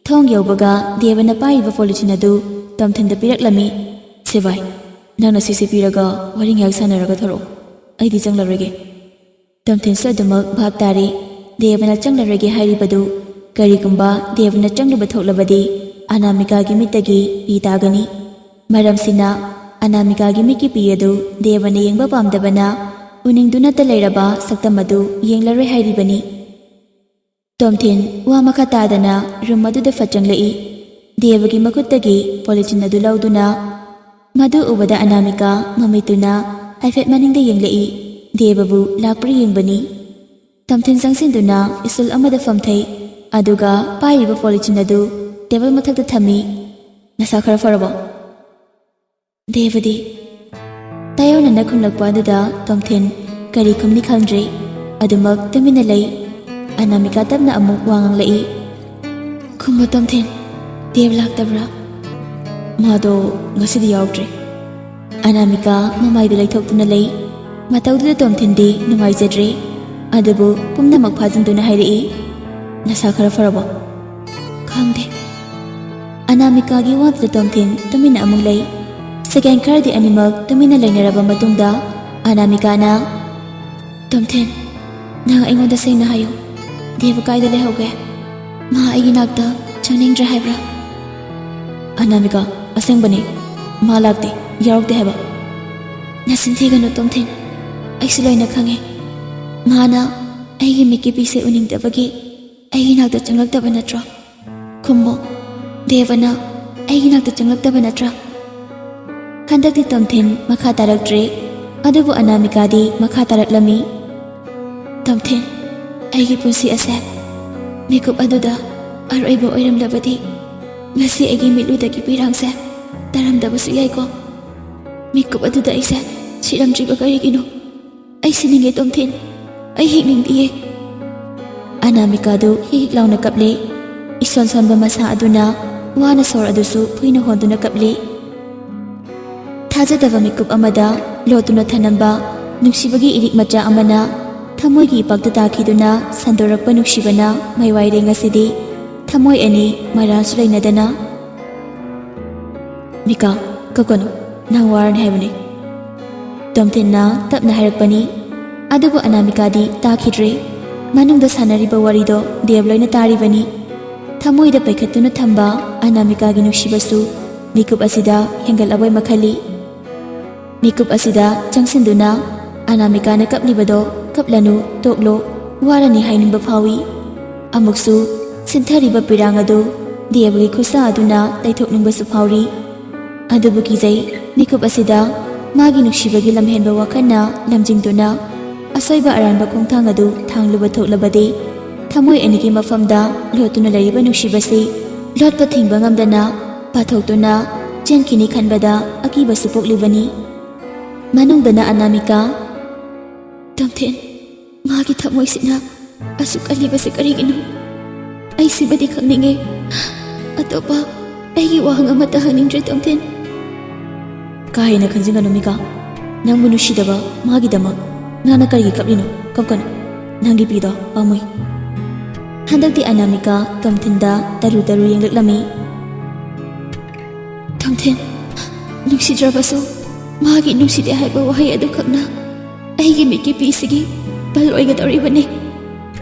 ꯊꯣꯡ ꯌꯧꯕꯒ ꯗꯦꯕꯅ ꯄꯥꯏꯔꯤꯕ ꯄꯣꯂꯤꯊꯤꯟ ꯑꯗꯨ ꯇꯣꯝꯊꯤꯟꯗ ꯄꯤꯔꯛꯂꯝꯃꯤ꯫ "ꯁꯦ ꯚꯥꯏ, ꯅꯪꯅ ꯁꯤꯁꯦ ꯄꯤꯔꯒ ꯋꯥꯔꯤ ꯉꯥꯏꯍꯥꯛ ꯁꯥꯟꯅꯔꯒ ꯊꯣꯔꯛꯑꯣ꯫ ꯑꯩꯗꯤ ꯆꯪꯂꯔꯣꯏꯒꯦ꯫" ꯇꯣꯝꯊꯤꯟꯁꯨ ꯑꯗꯨꯃꯛ ꯚꯥꯞ ꯇꯥꯔꯦ꯫ ꯗꯦꯕꯅ ꯆꯪꯂꯔꯣꯏꯒꯦ ꯍꯥꯏꯔꯤꯕꯗꯨ ꯀꯔꯤꯒꯨꯝꯕ ꯗꯦꯕꯅ ꯆꯪꯂꯨꯕ ꯊꯣꯛꯂꯕꯗꯤ ꯑꯅꯥꯃꯤꯀꯥꯒꯤ ꯃꯤꯠꯇꯒꯤ ꯄꯤ ꯇꯥꯒꯅꯤ꯫ ꯃꯔꯝꯁꯤꯅ, ꯑꯅꯥꯃꯤꯀꯥꯒꯤ ꯃꯤꯠꯀꯤ ꯄꯤ ꯑꯗꯨ ꯗꯦꯕꯅ ꯌꯦꯡꯕ ꯄꯥꯝꯗꯕꯅ, ꯎꯅꯤꯡꯗꯨꯅꯇ ꯂꯩꯔꯕ ꯁꯛꯇꯝ ꯑꯗꯨ ꯌꯦꯡꯂꯔꯣꯏ ꯍꯥꯏꯔꯤꯕꯅꯤ꯫ ꯇꯣꯝꯊꯤꯟ ꯋꯥ ꯃꯈꯥ ꯇꯥꯗꯅ ꯔꯨꯝ ꯑꯗꯨꯗ ꯐꯠ ꯆꯪꯂꯛꯏ꯫ ꯗꯦꯕꯒꯤ ꯃꯈꯨꯠꯇꯒꯤ ꯄꯣꯂꯤꯊꯤꯟ ꯑꯗꯨ ꯂꯧꯗꯨꯅ, ꯃꯗꯨ ꯎꯕꯗ ꯑꯅꯥꯃꯤꯀꯥ ꯃꯃꯤꯠꯇꯨꯅ ꯍꯥꯏꯐꯦꯠ ꯃꯅꯤꯡꯗ ꯌꯦꯡꯂꯛꯏ꯫ ꯗꯦꯕꯕꯨ ꯂꯥꯛꯄ꯭ꯔꯥ ꯌꯦꯡꯕꯅꯤ꯫ ꯇꯣꯝꯊꯤꯟ ꯆꯪꯁꯤꯟꯗꯨꯅ ꯏꯁꯇꯨꯜ ꯑꯃꯗ ꯐꯝꯊꯩ, ꯑꯗꯨꯒ ꯄꯥꯏꯔꯤꯕ ꯄꯣꯂꯤꯊꯤꯟ ꯑꯗꯨ ꯇꯦꯕꯜ ꯃꯊꯛꯇ ꯊꯝꯃꯤ꯫ "ꯅꯁꯥ ꯈꯔ ꯐꯔꯕꯣ?" ꯗꯦꯕꯗꯤ ꯇꯥꯏꯑꯣꯟꯅꯅ ꯈꯨꯝꯂꯛꯄ ꯑꯗꯨꯗ ꯇꯣꯝꯊꯤꯟ ꯀꯔꯤ ꯈꯨꯝꯅꯤ ꯈꯪꯗ꯭ꯔꯦ꯫ ꯑꯗꯨꯃꯛ ꯇꯨꯃꯤꯟꯅ ꯂꯩ꯫ ꯑꯅꯥꯃꯤꯀꯥ ꯇꯞꯅ ꯑꯃꯨꯛ ꯋꯥ ꯉꯥꯡꯂꯛꯏ꯫ "ꯈꯨꯝꯃꯣ ꯇꯣꯝꯊꯤꯟ, ꯗꯦꯕ ꯂꯥꯛꯇꯕ꯭ꯔꯥ?" "ꯃꯥꯗꯣ ꯉꯁꯤꯗꯤ ꯌꯥꯎꯗ꯭ꯔꯦ꯫" ꯑꯅꯥꯃꯤꯀꯥ ꯃꯃꯥꯏꯗꯨ ꯂꯩꯊꯣꯛꯇꯨꯅ ꯂꯩ꯫ ꯃꯇꯧꯗꯨꯗ ꯇꯣꯝꯊꯤꯟꯗꯤ ꯅꯨꯡꯉꯥꯏꯖꯗ꯭ꯔꯦ, ꯑꯗꯨꯕꯨ ꯄꯨꯝꯅꯃꯛ ꯐꯥꯖꯤꯟꯗꯨꯅ ꯍꯥꯏꯔꯛꯏ, "ꯅꯁꯥ ꯈꯔ ꯐꯔꯕꯣ?" "ꯈꯪꯗꯦ꯫" ꯑꯅꯥꯃꯤꯀꯥꯒꯤ ꯋꯥꯗꯨꯗ ꯇꯣꯝꯊꯤꯟ ꯇꯨꯃꯤꯟꯅ ꯑꯃꯨꯛ ꯂꯩ꯫ ꯁꯦꯀꯦꯟ ꯈꯔꯗꯤ ꯑꯅꯤꯃꯛ ꯇꯨꯃꯤꯟꯅ ꯂꯩꯅꯔꯕ ꯃꯇꯨꯡꯗ ꯑꯅꯥꯃꯤꯀꯥꯅ, "ꯇꯣꯝꯊꯤꯟ, ꯅꯪ ꯑꯩꯉꯣꯟꯗ ꯁꯦꯡꯅ ꯍꯥꯏꯌꯨ, ꯗꯦꯕ ꯀꯥꯏꯗ ꯂꯩꯍꯧꯒꯦ? ꯃꯥ ꯑꯩꯒꯤ ꯅꯥꯛꯇ ꯆꯪꯅꯤꯡꯗ꯭ꯔꯦ ꯍꯥꯏꯕ꯭ꯔꯥ?" "ꯑꯅꯥꯃꯤꯀꯥ, ꯑꯁꯦꯡꯕꯅꯤ, ꯃꯥ ꯂꯥꯛꯇꯦ, ꯌꯥꯎꯔꯛꯇꯦ ꯍꯥꯏꯕ꯫" "ꯅꯆꯤꯟ ꯊꯤꯒꯅꯨ ꯇꯣꯝꯊꯤꯟ, ꯑꯩꯁꯨ ꯂꯣꯏꯅ ꯈꯪꯉꯦ꯫ ꯃꯥꯅ ꯑꯩꯒꯤ ꯃꯤꯠꯀꯤ ꯄꯤꯁꯦ ꯎꯅꯤꯡꯗꯕꯒꯤ ꯑꯩꯒꯤ ꯅꯥꯛꯇ ꯆꯪꯂꯛꯇꯕ ꯅꯠꯇ꯭ꯔꯣ? ꯈꯨꯝꯃꯣ, ꯗꯦꯕꯅ ꯑꯩꯒꯤ ꯅꯥꯛꯇ ꯆꯪꯂꯛꯇꯕ ꯅꯠꯇ꯭ꯔꯥ?" ꯍꯟꯗꯛꯇꯤ ꯇꯣꯝꯊꯤꯟ ꯃꯈꯥ ꯇꯥꯔꯛꯇ꯭ꯔꯦ, ꯑꯗꯨꯕꯨ ꯑꯅꯥꯃꯤꯀꯥꯗꯤ ꯃꯈꯥ ꯇꯥꯔꯛꯂꯝꯃꯤ꯫ "ꯇꯣꯝꯊꯤꯟ, ꯑꯩꯒꯤ ꯄꯨꯟꯁꯤ ꯑꯁꯦ ꯃꯤꯀꯨꯞ ꯑꯗꯨꯗ ꯑꯔꯣꯏꯕ ꯑꯣꯏꯔꯝꯂꯕꯗꯤ, ꯉꯁꯤ ꯑꯩꯒꯤ ꯃꯤꯠꯂꯨꯗꯒꯤ ꯄꯤꯔꯥꯡꯁꯦ ꯇꯥꯔꯝꯗꯕꯁꯨ ꯌꯥꯏꯀꯣ꯫ ꯃꯤꯀꯨꯞ ꯑꯗꯨꯗ ꯑꯩꯁꯦ ꯁꯤꯔꯝꯗ꯭ꯔꯤꯕ ꯀꯔꯤꯒꯤꯅꯣ? ꯑꯩ ꯁꯤꯅꯤꯡꯉꯦ ꯇꯣꯝꯊꯤꯟ, ꯑꯩ ꯍꯤꯡꯅꯤꯡꯗꯤꯌꯦ꯫" ꯑꯅꯥꯃꯤꯀꯥꯗꯨ ꯍꯤꯛ ꯍꯤꯛ ꯂꯥꯎꯅ ꯀꯞꯂꯦ꯫ ꯏꯁꯣꯟ ꯁꯣꯟꯕ ꯃꯁꯥ ꯑꯗꯨꯅ ꯋꯥꯅ ꯁꯣꯔ ꯑꯗꯨꯁꯨ ꯐꯨꯏꯅ ꯍꯣꯟꯗꯨꯅ ꯀꯞꯂꯦ꯫ ꯊꯥꯖꯗꯕ ꯃꯤꯀꯨꯞ ꯑꯃꯗ ꯂꯣꯠꯇꯨꯅ ꯊꯅꯝꯕ ꯅꯨꯡꯁꯤꯕꯒꯤ ꯏꯔꯤꯛ ꯃꯆꯥ ꯑꯃꯅ ꯊꯃꯣꯏꯒꯤ ꯏꯄꯥꯛꯇ ꯇꯥꯈꯤꯗꯨꯅ ꯁꯟꯗꯣꯔꯛꯄ ꯅꯨꯡꯁꯤꯕꯅ ꯃꯩꯋꯥꯏꯔꯦ ꯉꯁꯤꯗꯤ꯫ ꯊꯃꯣꯏ ꯑꯅꯤ ꯃꯔꯥꯜꯁꯨ ꯂꯩꯅꯗꯅ꯫ "ꯃꯤꯀꯥ, ꯀꯞꯀꯅꯨ, ꯅꯪ ꯋꯥꯔꯅꯤ ꯍꯥꯏꯕꯅꯤ꯫" ꯇꯣꯝꯊꯤꯟꯅ ꯇꯞꯅ ꯍꯥꯏꯔꯛꯄꯅꯤ꯫ ꯑꯗꯨꯕꯨ ꯑꯅꯥꯃꯤꯀꯥꯗꯤ ꯇꯥꯈꯤꯗ꯭ꯔꯦ꯫ ꯃꯅꯨꯡꯗ ꯁꯥꯟꯅꯔꯤꯕ ꯋꯥꯔꯤꯗꯣ ꯗꯦꯕ ꯂꯣꯏꯅ ꯇꯥꯔꯤꯕꯅꯤ꯫ ꯊꯃꯣꯏꯗ ꯄꯩꯈꯠꯇꯨꯅ ꯊꯝꯕ ꯑꯅꯥꯃꯤꯀꯥꯒꯤ ꯅꯨꯡꯁꯤꯕꯁꯨ ꯃꯤꯀꯨꯞ ꯑꯁꯤꯗ ꯍꯦꯟꯒꯠꯂꯕꯣꯏ ꯃꯈꯜꯂꯤ꯫ ꯃꯤꯀꯨꯞ ꯑꯁꯤꯗ ꯆꯪꯁꯤꯟꯗꯨꯅ ꯑꯅꯥꯃꯤꯀꯥꯅ ꯀꯞꯂꯤꯕꯗꯣ "ꯀꯞꯂꯅꯨ, ꯇꯣꯛꯂꯣ, ꯋꯥꯔꯅꯤ" ꯍꯥꯏꯅꯤꯡꯕ ꯐꯥꯎꯏ꯫ ꯑꯃꯨꯛꯁꯨ ꯁꯤꯟꯊꯔꯤꯕ ꯄꯤꯔꯥꯡ ꯑꯗꯨ ꯗꯦꯕꯒꯤ ꯈꯨꯠꯁꯥ ꯑꯗꯨꯅ ꯇꯩꯊꯣꯛꯅꯤꯡꯕꯁꯨ ꯐꯥꯎꯔꯤ꯫ ꯑꯗꯨꯕꯨ ꯀꯤꯖꯩ, ꯃꯤꯀꯨꯞ ꯑꯁꯤꯗ ꯃꯥꯒꯤ ꯅꯨꯡꯁꯤꯕꯒꯤ ꯂꯝꯍꯦꯟꯕ ꯋꯥꯈꯜꯅ ꯂꯝꯖꯤꯡꯗꯨꯅ ꯑꯁꯣꯏꯕ ꯑꯔꯥꯟꯕ ꯈꯣꯡꯊꯥꯡ ꯑꯗꯨ ꯊꯥꯡꯂꯨꯕ ꯊꯣꯛꯂꯕꯗꯤ, ꯊꯃꯣꯏ ꯑꯅꯤꯒꯤ ꯃꯐꯝꯗ ꯂꯣꯠꯇꯨꯅ ꯂꯩꯔꯤꯕ ꯅꯨꯡꯁꯤꯕꯁꯤ ꯂꯣꯠꯄ ꯊꯤꯡꯕ ꯉꯝꯗꯅ ꯄꯥꯊꯣꯛꯇꯨꯅ ꯆꯦꯟꯈꯤꯅꯤ ꯈꯟꯕꯗ ꯑꯀꯤꯕꯁꯨ ꯄꯣꯛꯂꯤꯕꯅꯤ꯫ ꯃꯅꯨꯡꯗꯅ ꯑꯅꯥꯃꯤꯀꯥ, "ꯇꯣꯝꯊꯤꯟ, ꯃꯥꯒꯤ ꯊꯃꯣꯏꯁꯤꯅ ꯑꯁꯨꯛ ꯀꯜꯂꯤꯕꯁꯤ ꯀꯔꯤꯒꯤꯅꯣ? ꯑꯩ ꯁꯤꯃꯗꯤ ꯈꯪꯅꯤꯡꯉꯦ꯫ ꯑꯇꯣꯞꯄ ꯑꯩꯒꯤ ꯋꯥꯍꯪ ꯑꯃꯠꯇ ꯍꯪꯅꯤꯡꯗ꯭ꯔꯦ, ꯇꯣꯝꯊꯤꯟ꯫" "ꯀꯥ ꯍꯦꯟꯅ ꯈꯟꯖꯤꯟꯒꯅꯨ, ꯃꯤꯀꯥ꯫ ꯅꯪꯕꯨ ꯅꯨꯡꯁꯤꯗꯕ ꯃꯥꯒꯤꯗꯃꯛ ꯅꯪꯅ ꯀꯔꯤꯒꯤ ꯀꯞꯂꯤꯅꯣ? ꯀꯞꯀꯅꯨ꯫ ꯅꯪꯒꯤ ꯄꯤꯗꯣ ꯄꯥꯝꯃꯨꯏ꯫" ꯍꯟꯗꯛꯇꯤ ꯑꯅꯥꯃꯤꯀꯥ ꯇꯣꯝꯊꯤꯟꯗ ꯇꯔꯨ ꯇꯔꯨ ꯌꯦꯡꯂꯛꯂꯝꯃꯤ꯫ "ꯇꯣꯝꯊꯤꯟ, ꯅꯨꯡꯁꯤꯗ꯭ꯔꯕꯁꯨ ꯃꯥꯒꯤ ꯅꯨꯡꯁꯤꯗꯦ ꯍꯥꯏꯕ ꯋꯥꯍꯩ ꯑꯗꯨꯈꯛꯅ ꯑꯩꯒꯤ ꯃꯤꯠꯀꯤ ꯄꯤꯁꯤꯒꯤ ꯕꯜ ꯑꯣꯏꯒꯗꯧꯔꯤꯕꯅꯤ꯫"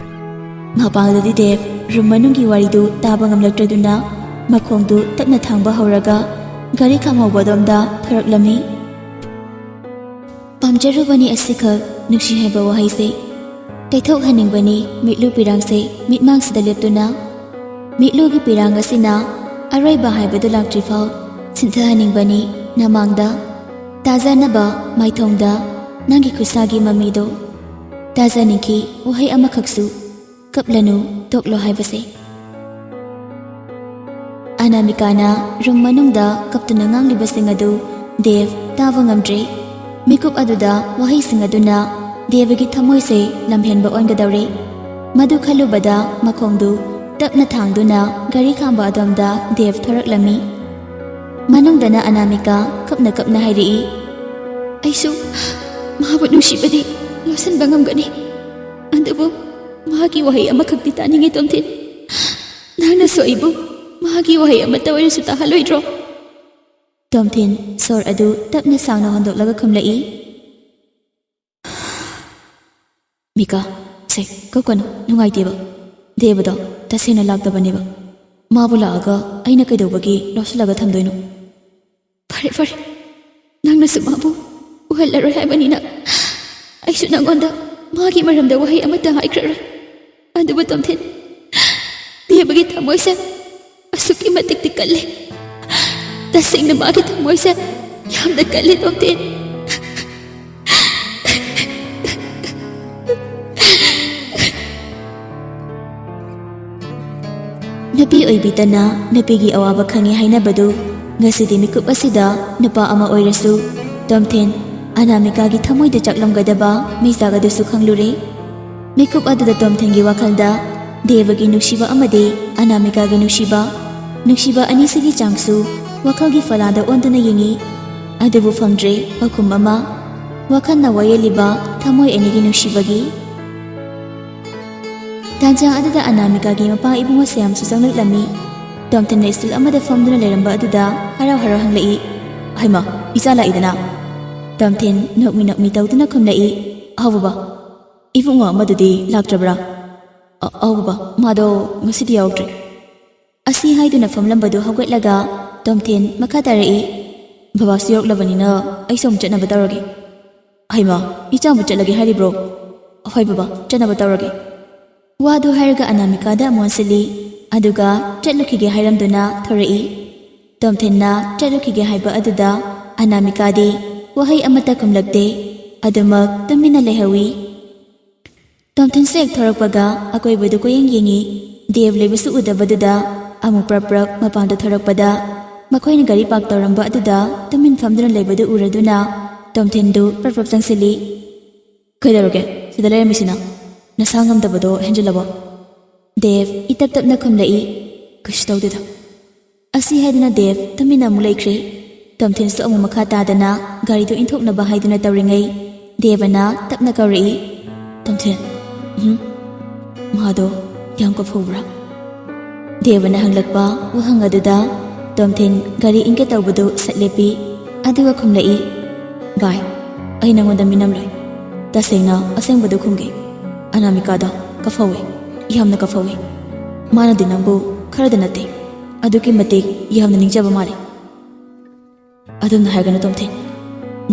ꯃꯄꯥꯟꯗꯗꯤ ꯗꯦꯕ ꯔꯨꯝ ꯃꯅꯨꯡꯒꯤ ꯋꯥꯔꯤꯗꯨ ꯇꯥꯕ ꯉꯝꯂꯛꯇ꯭ꯔꯗꯨꯅ ꯃꯈꯣꯡꯗꯨ ꯇꯞꯅ ꯊꯥꯡꯕ ꯍꯧꯔꯒ ꯒꯥꯔꯤ ꯈꯥꯝꯍꯧꯕ ꯑꯗꯣꯝꯗ ꯊꯣꯔꯛꯂꯝꯃꯤ꯫ "ꯄꯥꯝꯖꯔꯨꯕꯅꯤ ꯑꯁꯤꯈꯛ ꯅꯨꯡꯁꯤ ꯍꯥꯏꯕ ꯋꯥꯍꯩꯁꯦ꯫ ꯇꯩꯊꯣꯛꯍꯟꯅꯤꯡꯕꯅꯤ ꯃꯤꯠꯂꯨ ꯄꯤꯔꯥꯡꯁꯦ ꯃꯤꯠꯃꯥꯡꯁꯤꯗ ꯂꯦꯞꯇꯨꯅ꯫ ꯃꯤꯠꯂꯨꯒꯤ ꯄꯤꯔꯥꯡ ꯑꯁꯤꯅ ꯑꯔꯣꯏꯕ ꯍꯥꯏꯕꯗꯨ ꯂꯥꯛꯇ꯭ꯔꯤꯐꯥꯎ ꯁꯤꯟꯊꯍꯟꯅꯤꯡꯕꯅꯤ ꯅꯃꯥꯡꯗ꯫ ꯇꯥꯖꯅꯕ ꯃꯥꯏꯊꯣꯡꯗ ꯅꯪꯒꯤ ꯈꯨꯠꯁꯥꯒꯤ ꯃꯃꯤꯗꯣ꯫ ꯇꯥꯖꯅꯤꯡꯈꯤ ꯋꯥꯍꯩ ꯑꯃꯈꯛꯁꯨ, ꯀꯞꯂꯅꯨ, ꯇꯣꯛꯂꯣ ꯍꯥꯏꯕꯁꯦ꯫" ꯑꯅꯥꯃꯤꯀꯥꯅ ꯔꯨꯝ ꯃꯅꯨꯡꯗ ꯀꯞꯇꯨꯅ ꯉꯥꯡꯂꯤꯕꯁꯤꯡ ꯑꯗꯨ ꯗꯦꯕ ꯇꯥꯕ ꯉꯝꯗ꯭ꯔꯦ꯫ ꯃꯤꯀꯨꯞ ꯑꯗꯨꯗ ꯋꯥꯍꯩꯁꯤꯡ ꯑꯗꯨꯅ ꯗꯦꯕꯒꯤ ꯊꯃꯣꯏꯁꯦ ꯂꯝꯍꯦꯟꯕ ꯑꯣꯟꯒꯗꯧꯔꯦ꯫ ꯃꯗꯨ ꯈꯜꯂꯨꯕꯗ ꯃꯈꯣꯡꯗꯨ ꯇꯞꯅ ꯊꯥꯡꯗꯨꯅ ꯒꯥꯔꯤ ꯈꯥꯝꯕ ꯑꯗꯣꯝꯗ ꯗꯦꯕ ꯊꯣꯔꯛꯂꯝꯃꯤ꯫ ꯃꯅꯨꯡꯗꯅ ꯑꯅꯥꯃꯤꯀꯥ ꯀꯞꯅ ꯀꯞꯅ ꯍꯥꯏꯔꯛꯏ, "ꯑꯩꯁꯨ ꯃꯥꯕꯨ ꯅꯨꯡꯁꯤꯕꯗꯤ ꯂꯣꯠꯁꯤꯟꯕ ꯉꯝꯒꯅꯤ, ꯑꯗꯨꯕꯨ ꯃꯥꯒꯤ ꯋꯥꯍꯩ ꯑꯃꯈꯛꯇꯤ ꯇꯥꯅꯤꯡꯉꯤ, ꯇꯣꯝꯊꯤꯟ꯫ ꯅꯪꯅꯁꯨ ꯑꯩꯕꯨ ꯃꯥꯒꯤ ꯋꯥꯍꯩ ꯑꯃꯠꯇ ꯑꯣꯏꯔꯁꯨ ꯇꯥꯍꯜꯂꯣꯏꯗ꯭ꯔꯣ?" ꯇꯣꯝꯊꯤꯟ ꯁꯣꯔ ꯑꯗꯨ ꯇꯞꯅ ꯁꯥꯡꯅ ꯍꯣꯟꯗꯣꯛꯂꯒ ꯈꯨꯝꯂꯛꯏ, "ꯃꯤꯀꯥ, ꯁꯦ, ꯀꯞꯀꯅꯨ, ꯅꯨꯡꯉꯥꯏꯇꯦꯕ꯫ ꯗꯦꯕꯗꯣ ꯇꯁꯦꯡꯅ ꯂꯥꯛꯇꯕꯅꯦꯕ꯫ ꯃꯥꯕꯨ ꯂꯥꯛꯑꯒ ꯑꯩꯅ ꯀꯩꯗꯧꯕꯒꯤ ꯂꯣꯠꯁꯤꯜꯂꯒ ꯊꯝꯗꯣꯏꯅꯣ? ꯐꯔꯦ, ꯐꯔꯦ, ꯅꯪꯅꯁꯨ ꯃꯥꯕꯨ ꯎꯍꯜꯂꯔꯣꯏ ꯍꯥꯏꯕꯅꯤꯅ ꯑꯩꯁꯨ ꯅꯪꯉꯣꯟꯗ ꯃꯥꯒꯤ ꯃꯔꯝꯗ ꯋꯥꯍꯩ ꯑꯃꯠꯇ ꯍꯥꯏꯈ꯭ꯔꯔꯣꯏ꯫ ꯑꯗꯨꯕꯨ ꯇꯣꯝꯊꯤꯟ, ꯗꯦꯕꯒꯤ ꯊꯃꯣꯏꯁꯦ ꯑꯁꯨꯛꯀꯤ ꯃꯇꯤꯛꯇꯤ ꯀꯜꯂꯤ꯫ ꯇꯁꯦꯡꯅ ꯃꯥꯒꯤ ꯊꯃꯣꯏꯁꯦ ꯌꯥꯝꯅ ꯀꯜꯂꯤ, ꯇꯣꯝꯊꯤꯟ꯫ ꯅꯨꯄꯤ ꯑꯣꯏꯕꯤꯗꯅ ꯅꯨꯄꯤꯒꯤ ꯑꯋꯥꯕ ꯈꯪꯉꯤ ꯍꯥꯏꯅꯕꯗꯨ ꯉꯁꯤꯗꯤ ꯃꯤꯀꯨꯞ ꯑꯁꯤꯗ ꯅꯨꯄꯥ ꯑꯃ ꯑꯣꯏꯔꯁꯨ ꯇꯣꯝꯊꯤꯟ ꯑꯅꯥꯃꯤꯀꯥꯒꯤ ꯊꯃꯣꯏꯗ ꯆꯥꯛꯂꯝꯒꯗꯕ ꯃꯩꯆꯥꯛ ꯑꯗꯨꯁꯨ ꯈꯪꯂꯨꯔꯦ꯫ ꯃꯤꯀꯨꯞ ꯑꯗꯨꯗ ꯇꯣꯝꯊꯤꯟꯒꯤ ꯋꯥꯈꯜꯗ ꯗꯦꯕꯒꯤ ꯅꯨꯡꯁꯤꯕ ꯑꯃꯗꯤ ꯑꯅꯥꯃꯤꯀꯥꯒꯤ ꯅꯨꯡꯁꯤꯕ, ꯅꯨꯡꯁꯤꯕ ꯑꯅꯤꯁꯤꯒꯤ ꯆꯥꯡꯁꯨ ꯋꯥꯈꯜꯒꯤ ꯐꯂꯥꯗ ꯑꯣꯟꯗꯨꯅ ꯌꯦꯡꯉꯤ꯫ ꯑꯗꯨꯕꯨ ꯐꯪꯗ꯭ꯔꯦ ꯄꯥꯎꯈꯨꯝ ꯑꯃ꯫ ꯋꯥꯈꯜꯅ ꯋꯥꯌꯦꯜꯂꯤꯕ ꯊꯃꯣꯏ ꯑꯅꯤꯒꯤ ꯅꯨꯡꯁꯤꯕꯒꯤ꯫ ꯇꯥꯟꯖꯥ ꯑꯗꯨꯗ ꯑꯅꯥꯃꯤꯀꯥꯒꯤ ꯃꯄꯥ ꯏꯕꯨꯡꯉꯣ ꯁ꯭ꯌꯥꯝꯁꯨ ꯆꯪꯂꯛꯂꯝꯃꯤ꯫ ꯇꯣꯝꯊꯤꯟꯅ ꯁ꯭ꯇꯨꯜ ꯑꯃꯗ ꯐꯝꯗꯨꯅ ꯂꯩꯔꯝꯕ ꯑꯗꯨꯗ ꯍꯔꯥꯎ ꯍꯔꯥꯎ ꯍꯪꯂꯛꯏ, "ꯍꯩꯃꯥ, ꯏꯆꯥ ꯂꯥꯛꯏꯗꯅ?" ꯇꯣꯝꯊꯤꯟ ꯅꯣꯛꯃꯤ ꯅꯣꯛꯃꯤ ꯇꯧꯗꯨꯅ ꯈꯨꯝꯂꯛꯏ, "ꯑꯥꯎ ꯕꯕꯥ, ꯏꯕꯨꯡꯉꯣ ꯑꯃꯗꯨꯗꯤ ꯂꯥꯛꯇ꯭ꯔꯕ꯭ꯔꯥ?" "ꯑ-, ꯑꯥꯎ ꯕꯕꯥ, ꯃꯥꯗꯣ ꯉꯁꯤꯗꯤ ꯌꯥꯎꯔꯛꯇ꯭ꯔꯦ꯫" ꯑꯁꯤ ꯍꯥꯏꯗꯨꯅ ꯐꯝꯂꯝꯕꯗꯨ ꯍꯧꯒꯠꯂꯒ ꯇꯣꯝꯊꯤꯟ ꯃꯈꯥ ꯇꯥꯔꯛꯏ, "ꯕꯕꯥꯁꯨ ꯌꯧꯔꯛꯂꯕꯅꯤꯅ ꯑꯩꯁꯨ ꯑꯃꯨꯛ ꯆꯠꯅꯕ ꯇꯧꯔꯒꯦ꯫" "ꯍꯩꯃꯥ, ꯏꯆꯥ ꯑꯃꯨꯛ ꯆꯠꯂꯒꯦ ꯍꯥꯏꯔꯤꯕ꯭ꯔꯣ? ꯍꯣꯏ ꯕꯕꯥ, ꯆꯠꯅꯕ ꯇꯧꯔꯒꯦ꯫" ꯋꯥꯗꯨ ꯍꯥꯏꯔꯒ ꯑꯅꯥꯃꯤꯀꯥꯗ ꯑꯃꯨꯛ ꯑꯣꯟꯁꯤꯜꯂꯤ, ꯑꯗꯨꯒ ꯆꯠꯂꯨꯈꯤꯒꯦ ꯍꯥꯏꯔꯝꯗꯨꯅ ꯊꯣꯔꯛꯏ꯫ ꯇꯣꯝꯊꯤꯟꯅ ꯆꯠꯂꯨꯈꯤꯒꯦ ꯍꯥꯏꯕ ꯑꯗꯨꯗ ꯑꯅꯥꯃꯤꯀꯥꯗꯤ ꯋꯥꯍꯩ ꯑꯃꯠꯇ ꯈꯨꯝꯂꯛꯇꯦ, ꯑꯗꯨꯃꯛ ꯇꯨꯃꯤꯟꯅ ꯂꯩꯍꯧꯏ꯫ ꯇꯣꯝꯊꯤꯟꯁꯨ ꯍꯦꯛ ꯊꯣꯔꯛꯄꯒ ꯑꯀꯣꯏꯕꯗꯨ ꯀꯣꯏꯌꯦꯡ ꯌꯦꯡꯉꯤ꯫ ꯗꯦꯕ ꯂꯩꯕꯁꯨ ꯎꯗꯕꯗꯨꯗ ꯑꯃꯨꯛ ꯄ꯭ꯔꯞ ꯄ꯭ꯔꯞ ꯃꯄꯥꯟꯗ ꯊꯣꯔꯛꯄꯗ ꯃꯈꯣꯏꯅ ꯒꯥꯔꯤ ꯄꯥꯔꯛ ꯇꯧꯔꯝꯕ ꯑꯗꯨꯗ ꯇꯨꯃꯤꯟ ꯐꯝꯗꯨꯅ ꯂꯩꯕꯗꯨ ꯎꯔꯗꯨꯅ ꯇꯣꯝꯊꯤꯟꯗꯨ ꯄ꯭ꯔꯞ ꯄ꯭ꯔꯞ ꯆꯪꯁꯤꯜꯂꯤ꯫ "ꯀꯩꯗꯧꯔꯒꯦ? ꯁꯤꯗ ꯂꯩꯔꯝꯃꯤꯁꯤꯅ? ꯅꯁꯥ ꯉꯝꯗꯕꯗꯣ ꯍꯦꯟꯖꯤꯜꯂꯕꯣ?" ꯗꯦꯕ ꯏꯇꯞ ꯇꯞꯅ ꯈꯨꯝꯂꯛꯏ, "ꯀꯩꯁꯨ ꯇꯧꯗꯦꯗ꯫" ꯑꯁꯤ ꯍꯥꯏꯗꯨꯅ ꯗꯦꯕ ꯇꯨꯃꯤꯟꯅ ꯑꯃꯨꯛ ꯂꯩꯈ꯭ꯔꯦ꯫ ꯇꯣꯝꯊꯤꯟꯁꯨ ꯑꯃꯨꯛ ꯃꯈꯥ ꯇꯥꯗꯅ ꯒꯥꯔꯤꯗꯨ ꯏꯟꯊꯣꯛꯅꯕ ꯍꯥꯏꯗꯨꯅ ꯇꯧꯔꯤꯉꯩ, ꯗꯦꯕꯅ ꯇꯞꯅ ꯀꯧꯔꯛꯏ, "ꯇꯣꯝꯊꯤꯟ꯫" "ꯎꯝ?" "ꯃꯥꯗꯣ ꯌꯥꯝ ꯀꯞꯐꯧꯕ꯭ꯔꯥ?" ꯗꯦꯕꯅ ꯍꯪꯂꯛꯄ ꯋꯥꯍꯪ ꯑꯗꯨꯗ ꯇꯣꯝꯊꯤꯟ ꯒꯥꯔꯤ ꯏꯟꯒꯦ ꯇꯧꯕꯗꯨ ꯁꯠ ꯂꯦꯞꯄꯤ꯫ ꯑꯗꯨꯒ ꯈꯨꯝꯂꯛꯏ, "ꯚꯥꯏ, ꯑꯩ ꯅꯉꯣꯟꯗ ꯃꯤꯅꯝꯂꯣꯏ꯫ ꯇꯁꯦꯡꯅ ꯑꯁꯦꯡꯕꯗꯨ ꯈꯨꯝꯒꯦ꯫ ꯑꯅꯥꯃꯤꯀꯥꯗꯣ ꯀꯞꯐꯧꯏ, ꯌꯥꯝꯅ ꯀꯞꯐꯧꯏ꯫ ꯃꯥꯅꯗꯤ ꯅꯪꯕꯨ ꯈꯔꯗ ꯅꯠꯇꯦ, ꯑꯗꯨꯛꯀꯤ ꯃꯇꯤꯛ ꯌꯥꯝꯅ ꯅꯤꯡꯖꯕ ꯃꯥꯜꯂꯤ꯫ ꯑꯗꯨꯝꯅ ꯍꯥꯏꯒꯅꯨ ꯇꯣꯝꯊꯤꯟ꯫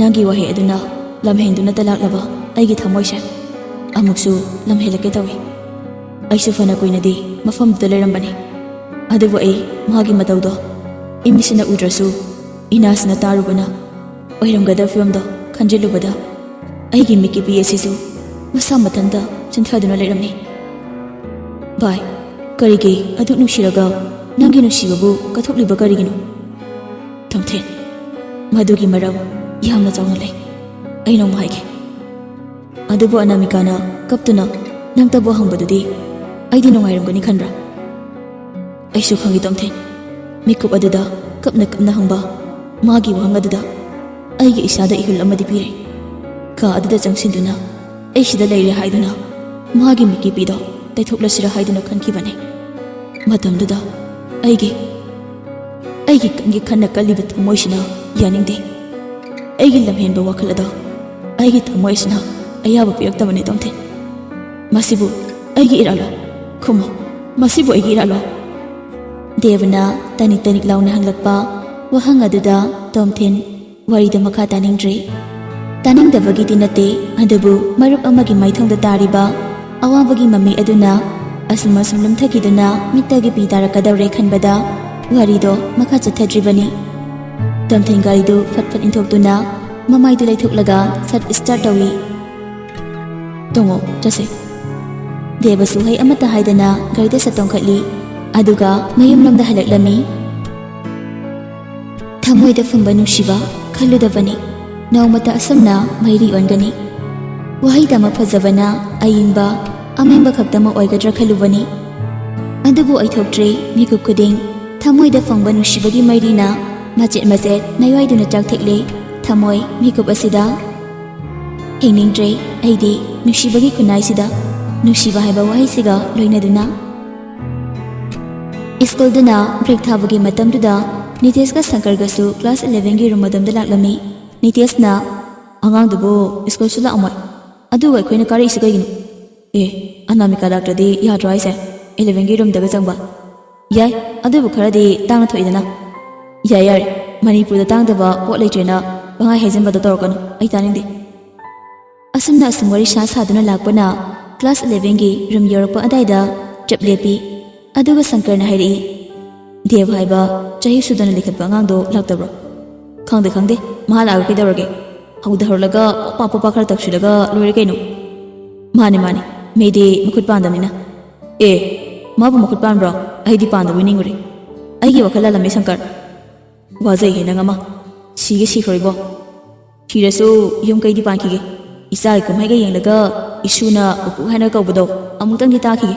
ꯅꯪꯒꯤ ꯋꯥꯍꯩ ꯑꯗꯨꯅ ꯂꯝꯍꯦꯟꯗꯨꯅꯇ ꯂꯥꯛꯂꯕ ꯑꯩꯒꯤ ꯊꯃꯣꯏꯁꯦ ꯑꯃꯨꯛꯁꯨ ꯂꯝꯍꯦꯜꯂꯛꯀꯦ ꯇꯧꯏ꯫ ꯑꯩꯁꯨ ꯐꯅ ꯀꯨꯏꯅꯗꯤ ꯃꯐꯝꯗꯨꯗ ꯂꯩꯔꯝꯕꯅꯤ꯫ ꯑꯗꯨꯕꯨ ꯑꯩ ꯃꯥꯒꯤ ꯃꯇꯧꯗꯣ ꯏꯃꯤꯠꯁꯤꯅ ꯎꯗ꯭ꯔꯁꯨ ꯏꯅꯥꯁꯤꯅ ꯇꯥꯔꯨꯕꯅ ꯑꯣꯏꯔꯝꯒꯗꯕ ꯐꯤꯕꯝꯗꯣ ꯈꯟꯖꯤꯜꯂꯨꯕꯗ ꯑꯩꯒꯤ ꯃꯤꯠꯀꯤ ꯄꯤ ꯑꯁꯤꯁꯨ ꯃꯁꯥ ꯃꯊꯟꯇ ꯆꯤꯟꯊꯗꯨꯅ ꯂꯩꯔꯝꯃꯤ꯫ ꯚꯥꯏ, ꯀꯔꯤꯒꯤ ꯑꯗꯨꯛ ꯅꯨꯡꯁꯤꯔꯒ ꯅꯪꯒꯤ ꯅꯨꯡꯁꯤꯕꯕꯨ ꯀꯠꯊꯣꯛꯂꯤꯕ ꯀꯔꯤꯒꯤꯅꯣ? ꯇꯣꯝꯊꯤꯟ, ꯃꯗꯨꯒꯤ ꯃꯔꯝ ꯌꯥꯝꯅ ꯆꯥꯎꯅ ꯂꯩ꯫ ꯑꯩ ꯅꯣꯡꯃ ꯍꯥꯏꯒꯦ꯫ ꯑꯗꯨꯕꯨ ꯑꯅꯥꯃꯤꯀꯥꯅ ꯀꯞꯇꯨꯅ ꯅꯪꯇꯕꯨ ꯍꯪꯕꯗꯨꯗꯤ ꯑꯩꯗꯤ ꯅꯨꯡꯉꯥꯏꯔꯝꯒꯅꯤ ꯈꯟꯕ꯭ꯔꯥ? ꯑꯩꯁꯨ ꯈꯪꯏ ꯇꯣꯝꯊꯤꯟ꯫ ꯃꯤꯀꯨꯞ ꯑꯗꯨꯗ ꯀꯞꯅ ꯀꯞꯅ ꯍꯪꯕ ꯃꯥꯒꯤ ꯋꯥꯍꯪ ꯑꯗꯨꯗ ꯑꯩꯒꯤ ꯏꯁꯥꯗ ꯏꯍꯨꯜ ꯑꯃꯗꯤ ꯄꯤꯔꯦ꯫ ꯀꯥ ꯑꯗꯨꯗ ꯆꯪꯁꯤꯟꯗꯨꯅ ꯑꯩ ꯁꯤꯗ ꯂꯩꯔꯦ ꯍꯥꯏꯗꯨꯅ ꯃꯥꯒꯤ ꯃꯤꯠꯀꯤꯄꯤꯗꯣ ꯇꯩꯊꯣꯛꯂꯁꯤꯔꯥ ꯍꯥꯏꯗꯨꯅ ꯈꯟꯈꯤꯕꯅꯤ꯫ ꯃꯇꯝꯗꯨꯗ ꯑꯩꯒꯤ ꯑꯩꯒꯤ ꯀꯟꯒꯦ ꯈꯟꯅ ꯀꯜꯂꯤꯕ ꯊꯃꯣꯏꯁꯤꯅ ꯌꯥꯅꯤꯡꯗꯦ꯫ ꯑꯩꯒꯤ ꯂꯝꯍꯦꯟꯕ ꯋꯥꯈꯜ ꯑꯗꯣ ꯑꯩꯒꯤ ꯊꯃꯣꯏꯁꯤꯅ ꯑꯌꯥꯕ ꯄꯤꯔꯛꯇꯕꯅꯤ ꯇꯣꯝꯊꯤꯟ꯫ ꯃꯁꯤꯕꯨ ꯑꯩꯒꯤ ꯏꯔꯥꯜꯂꯣ? ꯈꯨꯝꯃꯣ, ꯃꯁꯤꯕꯨ ꯑꯩꯒꯤ ꯏꯔꯥꯜꯂꯣ? ꯗꯦꯕꯅ ꯇꯅꯤꯛ ꯇꯅꯤꯛ ꯂꯥꯎꯅ ꯍꯪꯂꯛꯄ ꯋꯥꯍꯪ ꯑꯗꯨꯗ ꯇꯣꯝꯊꯤꯟ ꯋꯥꯔꯤꯗꯨ ꯃꯈꯥ ꯇꯥꯅꯤꯡꯗ꯭ꯔꯦ꯫ ꯇꯥꯅꯤꯡꯗꯕꯒꯤꯗꯤ ꯅꯠꯇꯦ, ꯑꯗꯨꯕꯨ ꯃꯔꯨꯞ ꯑꯃꯒꯤ ꯃꯥꯏꯊꯣꯡꯗ ꯇꯥꯔꯤꯕ ꯑꯋꯥꯕꯒꯤ ꯃꯃꯤ ꯑꯗꯨꯅ ꯑꯁꯨꯝ ꯑꯁꯨꯝ ꯂꯨꯝꯊꯈꯤꯗꯨꯅ ꯃꯤꯠꯇꯒꯤ ꯄꯤ ꯇꯥꯔꯛꯀꯗꯧꯔꯦ ꯈꯟꯕꯗ ꯋꯥꯔꯤꯗꯣ ꯃꯈꯥ ꯆꯠꯊꯗ꯭ꯔꯤꯕꯅꯤ꯫ ꯇꯣꯝꯊꯤꯟ ꯒꯥꯔꯤꯗꯨ ꯐꯠ ꯐꯠ ꯏꯟꯊꯣꯛꯇꯨꯅ ꯃꯃꯥꯏꯗꯨ ꯂꯩꯊꯣꯛꯂꯒ ꯁꯠ start ꯇꯧꯏ꯫ "ꯇꯣꯡꯉꯣ, ꯆꯠꯁꯦ꯫" ꯗꯦꯕꯁꯨ ꯋꯥꯍꯩ ꯑꯃꯠꯇ ꯍꯥꯏꯗꯅ ꯒꯥꯔꯤꯗ ꯁꯠ ꯇꯣꯡꯈꯠꯂꯤ꯫ ꯑꯗꯨꯒ ꯃꯌꯨꯝꯂꯣꯝꯗ ꯍꯜꯂꯛꯂꯝꯃꯤ꯫ ꯊꯃꯣꯏꯗ ꯐꯨꯝꯕ ꯅꯨꯡꯁꯤꯕ ꯈꯜꯂꯨꯗꯕꯅꯤ꯫ ꯅꯣꯡꯃꯇ ꯑꯁꯨꯝꯅ ꯃꯩꯔꯤ ꯑꯣꯟꯒꯅꯤ꯫ ꯋꯥꯍꯩ ꯇꯝꯕ ꯐꯖꯕꯅ ꯑꯏꯪꯕ, ꯑꯃꯦꯡꯕ ꯈꯛꯇꯃꯛ ꯑꯣꯏꯒꯗ꯭ꯔꯥ ꯈꯜꯂꯨꯕꯅꯤ꯫ ꯑꯗꯨꯕꯨ ꯑꯣꯏꯊꯣꯛꯇ꯭ꯔꯦ꯫ ꯃꯤꯀꯨꯞ ꯈꯨꯗꯤꯡ ꯊꯃꯣꯏꯗ ꯐꯪꯕ ꯅꯨꯡꯁꯤꯕꯒꯤ ꯃꯩꯔꯤꯅ ꯃꯆꯦꯠ ꯃꯆꯦꯠ ꯅꯩꯋꯥꯏꯗꯨꯅ ꯆꯥꯛꯊꯦꯛꯂꯦ ꯊꯃꯣꯏ ꯃꯤꯀꯨꯞ ꯑꯁꯤꯗ꯫ ꯍꯤꯡꯅꯤꯡꯗ꯭ꯔꯦ ꯑꯩꯗꯤ ꯅꯨꯡꯁꯤꯕꯒꯤ ꯈꯨꯟꯅꯥꯏꯁꯤꯗ, ꯅꯨꯡꯁꯤꯕ ꯍꯥꯏꯕ ꯋꯥꯍꯩꯁꯤꯒ ꯂꯣꯏꯅꯗꯨꯅ꯫ ꯁ꯭ꯀꯨꯜꯗꯨꯅ break ꯊꯥꯕꯒꯤ ꯃꯇꯝꯗꯨꯗ ꯅꯤꯇꯦꯁꯀ ꯁꯪꯀꯔꯒꯁꯨ class elevenꯒꯤ room ꯑꯗꯣꯝꯗ ꯂꯥꯛꯂꯝꯃꯤ꯫ ꯅꯤꯇꯦꯁꯅ, "ꯑꯉꯥꯡꯗꯨꯕꯨ ꯁ꯭ꯀꯨꯜꯁꯨ ꯂꯥꯛꯑꯝꯃꯣꯏ, ꯑꯗꯨꯒ ꯑꯩꯈꯣꯏꯅ ꯀꯥꯔꯛꯏꯁꯤ ꯀꯩꯒꯤꯅꯣ?" "ꯑꯦ, ꯑꯅꯥꯃꯤꯀꯥ ꯂꯥꯛꯇ꯭ꯔꯗꯤ ꯌꯥꯗ꯭ꯔꯣ ꯍꯥꯏꯁꯦ? Elevenꯒꯤ roomꯗꯒ ꯆꯪꯕ?" ꯌꯥꯏ, ꯑꯗꯨꯕꯨ ꯈꯔꯗꯤ ꯇꯥꯡꯅ ꯊꯣꯛꯏꯗꯅ꯫ ꯌꯥꯏ, ꯌꯥꯔꯦ, ꯃꯅꯤꯄꯨꯔꯗ ꯇꯥꯡꯗꯕ ꯄꯣꯠ ꯂꯩꯇ꯭ꯔꯦꯅ ꯄꯪꯍꯥꯏ ꯍꯥꯏꯖꯟꯕꯗꯣ ꯇꯧꯔꯛꯀꯅꯨ, ꯑꯩ ꯇꯥꯅꯤꯡꯗꯦ꯫ ꯑꯁꯨꯝꯅ ꯑꯁꯨꯝ ꯋꯥꯔꯤ ꯁꯥ ꯁꯥꯗꯨꯅ ꯂꯥꯛꯄꯅ ꯀ꯭ꯂꯥꯁ ꯏꯂꯦꯚꯦꯟꯒꯤ ꯔꯨꯝ ꯌꯧꯔꯛꯄ ꯑꯗꯥꯏꯗ ꯆꯞ ꯂꯦꯞꯄꯤ꯫ ꯑꯗꯨꯒ ꯁꯪꯀꯔꯅ ꯍꯥꯏꯔꯛꯏ, "ꯗꯦꯕ ꯍꯥꯏꯕ ꯆꯍꯤ ꯁꯨꯗꯅ ꯂꯤꯈꯠꯄ ꯑꯉꯥꯡꯗꯣ ꯂꯥꯛꯇꯕ꯭ꯔꯣ?" "ꯈꯪꯗꯦ, ꯈꯪꯗꯦ, ꯃꯍꯥꯛ ꯂꯥꯛꯑꯒ ꯀꯩꯗꯧꯔꯒꯦ? ꯍꯧꯗꯍꯧꯔꯒ ꯄꯣꯄꯥ ꯄꯣꯄꯥ ꯈꯔ ꯇꯧꯁꯤꯜꯂꯒ ꯂꯣꯏꯔꯦ ꯀꯩꯅꯣ?" "ꯃꯥꯅꯦ, ꯃꯥꯅꯦ, ꯃꯤꯗꯤ ꯃꯈꯨꯠ ꯄꯥꯟꯗꯕꯅꯤꯅ꯫ ꯑꯦ, ꯃꯥꯕꯨ ꯃꯈꯨꯠ ꯄꯥꯟꯕ꯭ꯔꯣ? ꯑꯩꯗꯤ ꯄꯥꯟꯗꯕꯣꯏ ꯅꯤꯡꯉꯨꯔꯦ꯫ ꯑꯩꯒꯤ ꯋꯥꯈꯜ ꯂꯥꯜꯂꯝꯃꯦ ꯁꯪꯀꯔ꯫ ꯋꯥꯖꯩꯍꯦ ꯅꯪ ꯑꯃ꯫ ꯁꯤꯒꯦ ꯁꯤꯈ꯭ꯔꯣꯏꯕꯣ꯫ ꯁꯤꯔꯁꯨ ꯌꯨꯝ ꯀꯩꯗꯤ ꯄꯥꯟꯈꯤꯒꯦ꯫ ꯏꯆꯥꯒꯤ ꯀꯨꯝꯍꯩꯒ ꯌꯦꯡꯂꯒ ꯏꯁꯨꯅ ꯄꯨꯄꯨ ꯍꯥꯏꯅ ꯀꯧꯕꯗꯣ ꯑꯃꯨꯛꯇꯪꯗꯤ ꯇꯥꯈꯤꯒꯦ꯫"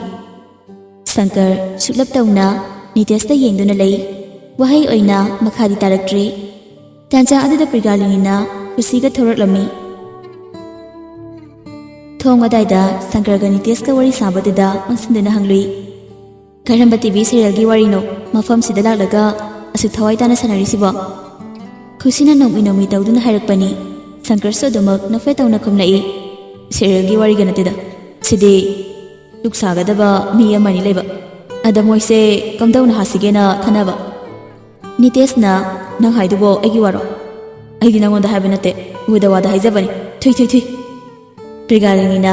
ꯁꯪꯀꯔ ꯁꯨꯛꯂꯞ ꯇꯧꯅ ꯅꯤꯇꯦꯁꯇ ꯌꯦꯡꯗꯨꯅ ꯂꯩ꯫ ꯋꯥꯍꯩ ꯑꯣꯏꯅ ꯃꯈꯥꯗꯤ ꯇꯥꯔꯛꯇ꯭ꯔꯤ꯫ ꯇꯥꯟꯖꯥ ꯑꯗꯨꯗ ꯄ꯭ꯔꯤꯒꯥꯂꯤꯅꯤꯅ ꯈꯨꯁꯤꯒ ꯊꯣꯔꯛꯂꯝꯃꯤ꯫ ꯊꯣꯡ ꯑꯗꯥꯏꯗ ꯁꯪꯀꯔꯒ ꯅꯤꯇꯦꯁꯀ ꯋꯥꯔꯤ ꯁꯥꯕꯗꯨꯗ ꯑꯣꯟꯁꯤꯟꯗꯨꯅ ꯍꯪꯂꯨꯏ, "ꯀꯔꯝꯕ ꯇꯤꯚꯤ ꯁꯦꯔꯤꯌꯦꯜꯒꯤ ꯋꯥꯔꯤꯅꯣ ꯃꯐꯝꯁꯤꯗ ꯂꯥꯛꯂꯒ ꯑꯁꯨꯛ ꯊꯋꯥꯏ ꯇꯥꯅ ꯁꯥꯟꯅꯔꯤꯁꯤꯕꯣ?" ꯈꯨꯁꯤꯅ ꯅꯣꯡꯃꯤ ꯅꯣꯡꯃꯤ ꯇꯧꯗꯨꯅ ꯍꯥꯏꯔꯛꯄꯅꯤ꯫ ꯁꯪꯀꯔꯁꯨ ꯑꯗꯨꯃꯛ ꯅꯣꯛꯐꯦꯠ ꯇꯧꯅ ꯈꯨꯝꯂꯛꯏ, "ꯁꯦꯔꯤꯌꯦꯜꯒꯤ ꯋꯥꯔꯤꯒ ꯅꯠꯇꯦꯗ꯫ ꯁꯤꯗꯤ ꯗꯨꯛ ꯁꯥꯒꯗꯕ ꯃꯤ ꯑꯃꯅꯤ ꯂꯩꯕ꯫ ꯑꯗ ꯃꯣꯏꯁꯦ ꯀꯝꯗꯧꯅ ꯍꯥꯠꯁꯤꯒꯦꯅ ꯈꯟꯅꯕ꯫" ꯅꯤꯇꯦꯁꯅ, "ꯅꯪ ꯍꯥꯏꯗꯨꯕꯣ ꯑꯩꯒꯤ ꯋꯥꯔꯣ? ꯑꯩꯗꯤ ꯅꯪꯉꯣꯟꯗ ꯍꯥꯏꯕ ꯅꯠꯇꯦ, ꯎꯗ ꯋꯥꯗ ꯍꯥꯏꯖꯕꯅꯤ꯫ ꯊꯨꯏ, ꯊꯨꯏ, ꯊꯨꯏ꯫" ꯄ꯭ꯔꯤꯒꯥꯂꯤꯅꯤꯅ,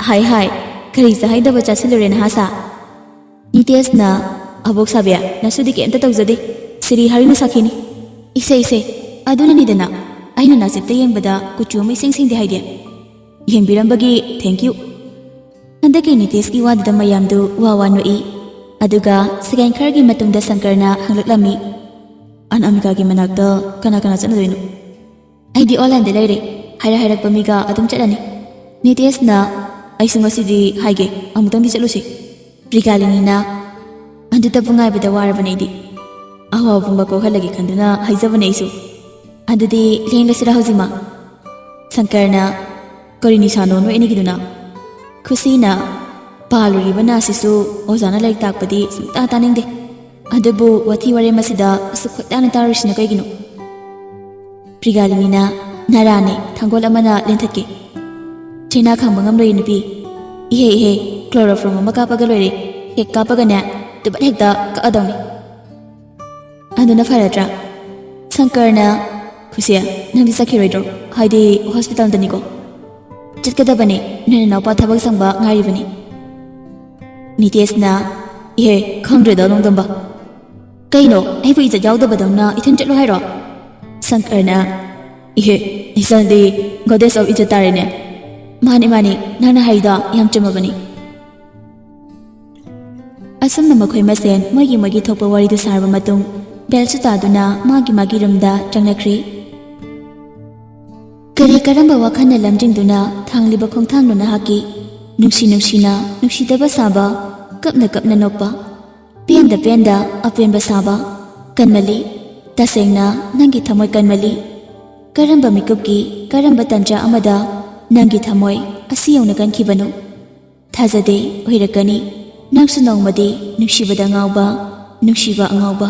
"ꯍꯥꯏ, ꯍꯥꯏ, ꯀꯔꯤ ꯆꯥꯍꯩꯗꯕ ꯆꯥꯁꯤꯜꯂꯨꯔꯦ ꯅꯍꯥ ꯁꯥ?" ꯅꯤꯇꯦꯁꯅ, "ꯑꯕꯣꯛ ꯁꯥꯕꯤ, ꯅꯁꯨꯗꯤ ꯀꯩꯝꯇ ꯇꯧꯖꯗꯦ꯫ ꯁꯤꯗꯤ ꯍꯔꯤꯅ ꯁꯥꯈꯤꯅꯤ꯫" "ꯏꯁꯦ, ꯏꯁꯦ, ꯑꯗꯨꯅꯅꯤꯗꯅ ꯑꯩꯅ ꯅꯥꯆꯦꯞꯇ ꯌꯦꯡꯕꯗ ꯀꯨꯆꯨ ꯑꯃ ꯏꯁꯦꯡ ꯁꯦꯡꯗꯦ ꯍꯥꯏꯗꯤ꯫" "ꯌꯦꯡꯕꯤꯔꯝꯕꯒꯤ thank you꯫" ꯍꯟꯗꯛꯀꯤ ꯅꯤꯇꯦꯁꯀꯤ ꯋꯥꯗꯨꯗ ꯃꯌꯥꯝꯗꯨ ꯋꯥ ꯋꯥ ꯅꯣꯛꯏ꯫ ꯑꯗꯨꯒ ꯁꯦꯀꯦꯟ ꯈꯔꯒꯤ ꯃꯇꯨꯡꯗ ꯁꯪꯀꯔꯅ ꯍꯪꯂꯛꯂꯝꯃꯤ, "ꯑꯅꯥꯃꯤꯀꯥꯒꯤ ꯃꯅꯥꯛꯇ ꯀꯅꯥ ꯀꯅꯥ ꯆꯠꯂꯨꯗꯣꯏꯅꯣ?" "ꯑꯩꯗꯤ ꯑꯣꯟꯂꯥꯏꯟꯗ ꯂꯩꯔꯦ꯫ ꯍꯥꯏꯔ ꯍꯥꯏꯔꯛꯄ ꯃꯤꯒ ꯑꯗꯨꯝ ꯆꯠꯂꯅꯤ꯫" ꯅꯤꯇꯦꯁꯅ, "ꯑꯩꯁꯨ ꯉꯁꯤꯗꯤ ꯍꯥꯏꯒꯦ, ꯑꯃꯨꯛꯇꯪꯗꯤ ꯆꯠꯂꯨꯁꯤ꯫" ꯄ꯭ꯔꯤꯒꯥꯂꯤꯅꯤꯅ, "ꯑꯗꯨꯇꯕꯨ ꯉꯥꯏꯕꯗ ꯋꯥꯔꯕꯅꯦ ꯑꯩꯗꯤ꯫ ꯑꯍꯥꯎꯕ ꯄꯨꯝꯕ ꯀꯣꯛꯍꯜꯂꯒꯦ ꯈꯟꯗꯨꯅ ꯍꯥꯏꯖꯕꯅꯦ ꯑꯩꯁꯨ꯫ ꯑꯗꯨꯗꯤ ꯂꯦꯡꯂꯁꯤꯔꯥ ꯍꯧꯖꯤꯛꯃꯛ?" ꯁꯪꯀꯔꯅ, "ꯀꯔꯤ ꯅꯤꯁꯥꯅꯣ ꯅꯣꯏ ꯑꯅꯤꯒꯤꯗꯨꯅ?" ꯈꯨꯁꯤꯅ, "ꯄꯥꯜꯂꯨꯔꯤꯕ ꯅꯥꯁꯤꯁꯨ ꯑꯣꯖꯥꯅ ꯂꯥꯏꯔꯤꯛ ꯇꯥꯛꯄꯗꯤ ꯁꯨꯡꯇꯥ ꯇꯥꯅꯤꯡꯗꯦ꯫ ꯑꯗꯨꯕꯨ ꯋꯥꯊꯤ ꯋꯥꯔꯦꯝ ꯑꯁꯤꯗ ꯑꯁꯨꯛ ꯈꯣꯏꯗꯥꯅ ꯇꯥꯔꯨꯔꯤꯁꯤꯅ ꯀꯩꯒꯤꯅꯣ?" ꯄ꯭ꯔꯤꯒꯥꯂꯤꯅꯤꯅ, "ꯅꯔꯥꯅꯦ, ꯊꯥꯡꯒꯣꯜ ꯑꯃꯅ ꯂꯦꯟꯊꯠꯀꯦ꯫" "ꯆꯩꯅꯥ ꯈꯥꯡꯕ ꯉꯝꯂꯣꯏꯌꯦ ꯅꯨꯄꯤ꯫ ꯏꯍꯦ, ꯏꯍꯦ, ꯀ꯭ꯂꯣꯔꯣꯐꯣꯔꯝ ꯑꯃ ꯀꯥꯞꯄꯒ ꯂꯣꯏꯔꯦ꯫ ꯍꯦꯛ ꯀꯥꯞꯄꯒꯅꯦ, ꯇꯨꯕꯠ ꯍꯦꯛꯇ ꯀꯛꯑꯗꯧꯅꯤ꯫ ꯑꯗꯨꯅ ꯐꯔꯗ꯭ꯔꯥ? ꯁꯪꯀꯔꯅ, "ꯈꯨꯁꯤ, ꯅꯪꯗꯤ ꯆꯠꯈꯤꯔꯣꯏꯗ꯭ꯔꯣ? ꯍꯥꯏꯗꯤ ꯍꯣꯁꯄꯤꯇꯥꯜꯗꯅꯤꯀꯣ?" "ꯆꯠꯀꯗꯕꯅꯦ, ꯅꯣꯏ ꯅꯅꯥꯎꯄꯥ ꯊꯕꯛ ꯁꯪꯕ ꯉꯥꯏꯔꯤꯕꯅꯤ꯫" ꯅꯤꯇꯦꯁꯅ, "ꯏꯍꯦ, ꯈꯪꯗ꯭ꯔꯦꯗ ꯅꯣꯡꯗꯝꯕ꯫ ꯀꯩꯅꯣ, ꯑꯩꯕꯨ ꯏꯖꯠ ꯌꯥꯎꯗꯕꯗꯧꯅ ꯏꯊꯟ ꯆꯠꯂꯣ ꯍꯥꯏꯔꯣ?" ꯁꯪꯀꯔꯅ, "ꯏꯍꯦ, ꯏꯆꯥꯗꯤ goddess of ꯏꯖꯠ ꯇꯥꯔꯦꯅꯦ꯫" "ꯃꯥꯅꯤ, ꯃꯥꯅꯤ, ꯅꯪꯅ ꯍꯥꯏꯗꯣ ꯌꯥꯝ ꯆꯨꯝꯃꯕꯅꯤ꯫" ꯑꯁꯨꯝꯅ ꯃꯈꯣꯏ ꯃꯁꯦꯟ ꯃꯣꯏꯒꯤ ꯃꯣꯏꯒꯤ ꯊꯣꯛꯄ ꯋꯥꯔꯤꯗꯨ ꯁꯥꯔꯕ ꯃꯇꯨꯡ, ꯕꯦꯜꯁꯨ ꯇꯥꯗꯨꯅ ꯃꯥꯒꯤ ꯃꯥꯒꯤ ꯔꯨꯝꯗ ꯆꯪꯅꯈ꯭ꯔꯦ꯫ ꯀꯔꯤ ꯀꯔꯝꯕ ꯋꯥꯈꯜꯅ ꯂꯝꯖꯤꯡꯗꯨꯅ ꯊꯥꯡꯂꯤꯕ ꯈꯣꯡꯊꯥꯡꯅꯣ ꯅꯍꯥꯛꯀꯤ? ꯅꯨꯡꯁꯤ ꯅꯨꯡꯁꯤꯅ ꯅꯨꯡꯁꯤꯗꯕ ꯁꯥꯕ, ꯀꯞꯅ ꯀꯞꯅ ꯅꯣꯛꯄ, ꯄꯦꯟꯗ ꯄꯦꯟꯗ ꯑꯄꯦꯟꯕ ꯁꯥꯕ꯫ ꯀꯟꯃꯜꯂꯤ, ꯇꯁꯦꯡꯅ ꯅꯪꯒꯤ ꯊꯃꯣꯏ ꯀꯟꯃꯜꯂꯤ꯫ ꯀꯔꯝꯕ ꯃꯤꯀꯨꯞꯀꯤ, ꯀꯔꯝꯕ ꯇꯟꯖꯥ ꯑꯃꯗ ꯅꯪꯒꯤ ꯊꯃꯣꯏ ꯑꯁꯤ ꯌꯧꯅ ꯀꯟꯈꯤꯕꯅꯣ? ꯊꯥꯖꯗꯦ ꯑꯣꯏꯔꯛꯀꯅꯤ꯫ ꯅꯪꯁꯨ ꯅꯣꯡꯃꯗꯤ ꯅꯨꯡꯁꯤꯕꯗ ꯉꯥꯎꯕ, ꯅꯨꯡꯁꯤꯕ ꯑꯉꯥꯎꯕ꯫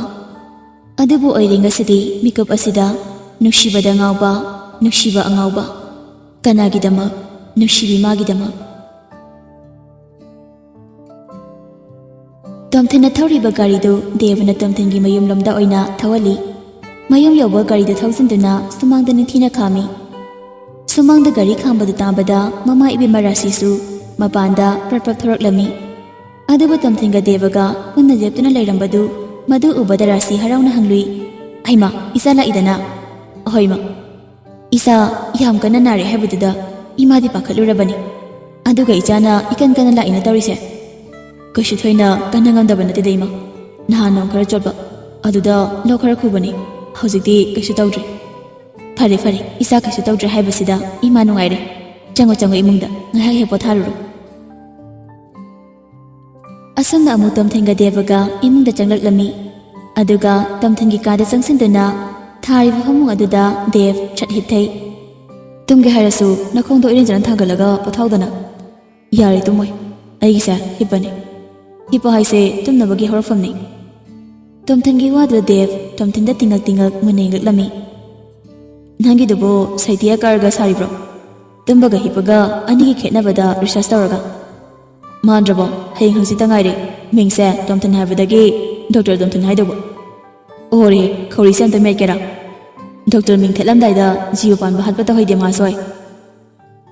ꯑꯗꯨꯕꯨ ꯑꯣꯏꯔꯦ ꯉꯁꯤꯗꯤ ꯃꯤꯀꯨꯞ ꯑꯁꯤꯗ ꯅꯨꯡꯁꯤꯕꯗ ꯉꯥꯎꯕ, ꯅꯨꯡꯁꯤꯕ ꯑꯉꯥꯎꯕ꯫ ꯀꯅꯥꯒꯤꯗꯃꯛ? ꯅꯨꯡꯁꯤꯕꯤ ꯃꯥꯒꯤꯗꯃꯛ꯫ ꯇꯣꯝꯊꯤꯟꯅ ꯊꯧꯔꯤꯕ ꯒꯥꯔꯤꯗꯨ ꯗꯦꯕꯅ ꯇꯣꯝꯊꯤꯟꯒꯤ ꯃꯌꯨꯝꯂꯣꯝꯗ ꯑꯣꯏꯅ ꯊꯧꯍꯜꯂꯤ꯫ ꯃꯌꯨꯝ ꯌꯧꯕ ꯒꯥꯔꯤꯗꯨ ꯊꯧꯖꯤꯟꯗꯨꯅ ꯁꯨꯃꯥꯡꯗ ꯅꯤꯡꯊꯤꯅ ꯈꯥꯝꯃꯤ꯫ ꯁꯨꯃꯥꯡꯗ ꯒꯥꯔꯤ ꯈꯥꯝꯕꯗꯨ ꯇꯥꯕꯗ ꯃꯃꯥ ꯏꯕꯦꯝꯃ ꯔꯥꯁꯤꯁꯨ ꯃꯄꯥꯟꯗ ꯄ꯭ꯔꯞ ꯄ꯭ꯔꯞ ꯊꯣꯔꯛꯂꯝꯃꯤ꯫ ꯑꯗꯨꯕꯨ ꯇꯣꯝꯊꯤꯟꯒ ꯗꯦꯕꯒ ꯄꯨꯟꯅ ꯂꯦꯞꯇꯨꯅ ꯂꯩꯔꯝꯕꯗꯨ ꯃꯗꯨ ꯎꯕꯗ ꯔꯥꯁꯤ ꯍꯔꯥꯎꯅ ꯍꯪꯂꯨꯏ, "ꯍꯩꯃꯥ, ꯏꯆꯥ ꯂꯥꯛꯏꯗꯅ?" "ꯑꯍꯣꯏ ꯃꯥ꯫ ꯏꯆꯥ ꯌꯥꯝ ꯀꯟꯅ ꯅꯥꯔꯦ ꯍꯥꯏꯕꯗꯨꯗ ꯏꯃꯥꯗꯤ ꯄꯥꯈꯠꯂꯨꯔꯕꯅꯤ꯫ ꯑꯗꯨꯒ ꯏꯆꯥꯅ ꯏꯀꯟ ꯀꯟꯅ ꯂꯥꯛꯏꯅ ꯇꯧꯔꯤꯁꯦ?" "ꯀꯩꯁꯨ ꯊꯣꯏꯅ ꯀꯟꯅ ꯉꯝꯗꯕ ꯅꯠꯇꯦꯗ ꯏꯃꯥ꯫ ꯅꯍꯥꯟ ꯅꯣꯡ ꯈꯔ ꯆꯣꯠꯄ, ꯑꯗꯨꯗ ꯂꯣꯛ ꯈꯔ ꯈꯨꯕꯅꯤ꯫ ꯍꯧꯖꯤꯛꯇꯤ ꯀꯩꯁꯨ ꯇꯧꯗ꯭ꯔꯦ꯫" "ꯐꯔꯦ, ꯐꯔꯦ, ꯏꯆꯥ ꯀꯩꯁꯨ ꯇꯧꯗ꯭ꯔꯦ ꯍꯥꯏꯕꯁꯤꯗ ꯏꯃꯥ ꯅꯨꯡꯉꯥꯏꯔꯦ꯫ ꯆꯪꯉꯣ, ꯆꯪꯉꯣ ꯏꯃꯨꯡꯗ, ꯉꯥꯏꯍꯥꯛ ꯍꯦꯛ ꯄꯣꯊꯥꯔꯨꯔꯣ꯫" ꯑꯁꯨꯝꯅ ꯑꯃꯨꯛ ꯇꯣꯝꯊꯤꯟꯒ ꯗꯦꯕꯒ ꯏꯃꯨꯡꯗ ꯆꯪꯂꯛꯂꯝꯃꯤ꯫ ꯑꯗꯨꯒ ꯇꯣꯝꯊꯤꯟꯒꯤ ꯀꯥꯗ ꯆꯪꯁꯤꯟꯗꯨꯅ ꯊꯥꯔꯤꯕ ꯐꯃꯨꯡ ꯑꯗꯨꯗ ꯗꯦꯕ ꯁꯠ ꯍꯤꯞꯊꯩ꯫ "ꯇꯨꯝꯒꯦ ꯍꯥꯏꯔꯁꯨ ꯅꯈꯣꯡꯗꯣ ꯏꯔꯦꯟꯖꯅ ꯊꯥꯡꯒꯠꯂꯒ ꯄꯣꯊꯥꯎꯗꯅ꯫" "ꯌꯥꯔꯦ, ꯇꯨꯝꯃꯣꯏ꯫ ꯑꯩꯒꯤꯁꯦ ꯍꯤꯞꯄꯅꯤ꯫ ꯍꯤꯞꯄ ꯍꯥꯏꯁꯦ ꯇꯨꯝꯅꯕꯒꯤ ꯍꯧꯔꯛꯐꯝꯅꯤ꯫" ꯇꯣꯝꯊꯤꯟꯒꯤ ꯋꯥꯗꯨꯗ ꯗꯦꯕ ꯇꯣꯝꯊꯤꯟꯗ ꯇꯤꯡꯉꯛ ꯇꯤꯡꯉꯛ ꯃꯨꯟꯅ ꯌꯦꯡꯂꯛꯂꯝꯃꯤ꯫ "ꯅꯪꯒꯤꯗꯨꯕꯨ ꯁꯩꯇꯤꯌꯥ ꯀꯥꯔꯒ ꯁꯥꯔꯤꯕ꯭ꯔꯣ? ꯇꯨꯝꯕꯒ ꯍꯤꯞꯄꯒ ꯑꯅꯤꯒꯤ ꯈꯦꯠꯅꯕꯗ ꯔꯤꯁꯔꯁ ꯇꯧꯔꯒ? ꯃꯥꯟꯗ꯭ꯔꯕꯣ? ꯍꯌꯦꯡ ꯍꯪꯆꯤꯠꯇ ꯉꯥꯏꯔꯦ꯫ ꯃꯤꯡꯁꯦ ꯇꯣꯝꯊꯤꯟ ꯍꯥꯏꯕꯗꯒꯤ ꯗꯣꯛꯇꯔ ꯇꯣꯝꯊꯤꯟ ꯍꯥꯏꯗꯧꯕ꯫ ꯑꯣꯍꯣꯔꯦ, ꯈꯧꯔꯤꯁꯦ ꯑꯝꯇ ꯃꯦꯠꯀꯦꯔꯥ? ꯗꯣꯛꯇꯔ ꯃꯤꯡ ꯊꯦꯠꯂꯝꯗꯥꯏꯗ ꯖꯤꯕ ꯄꯥꯟꯕ ꯍꯥꯠꯄ ꯇꯧꯍꯩꯗꯦ, ꯃꯍꯥꯁꯣꯏ꯫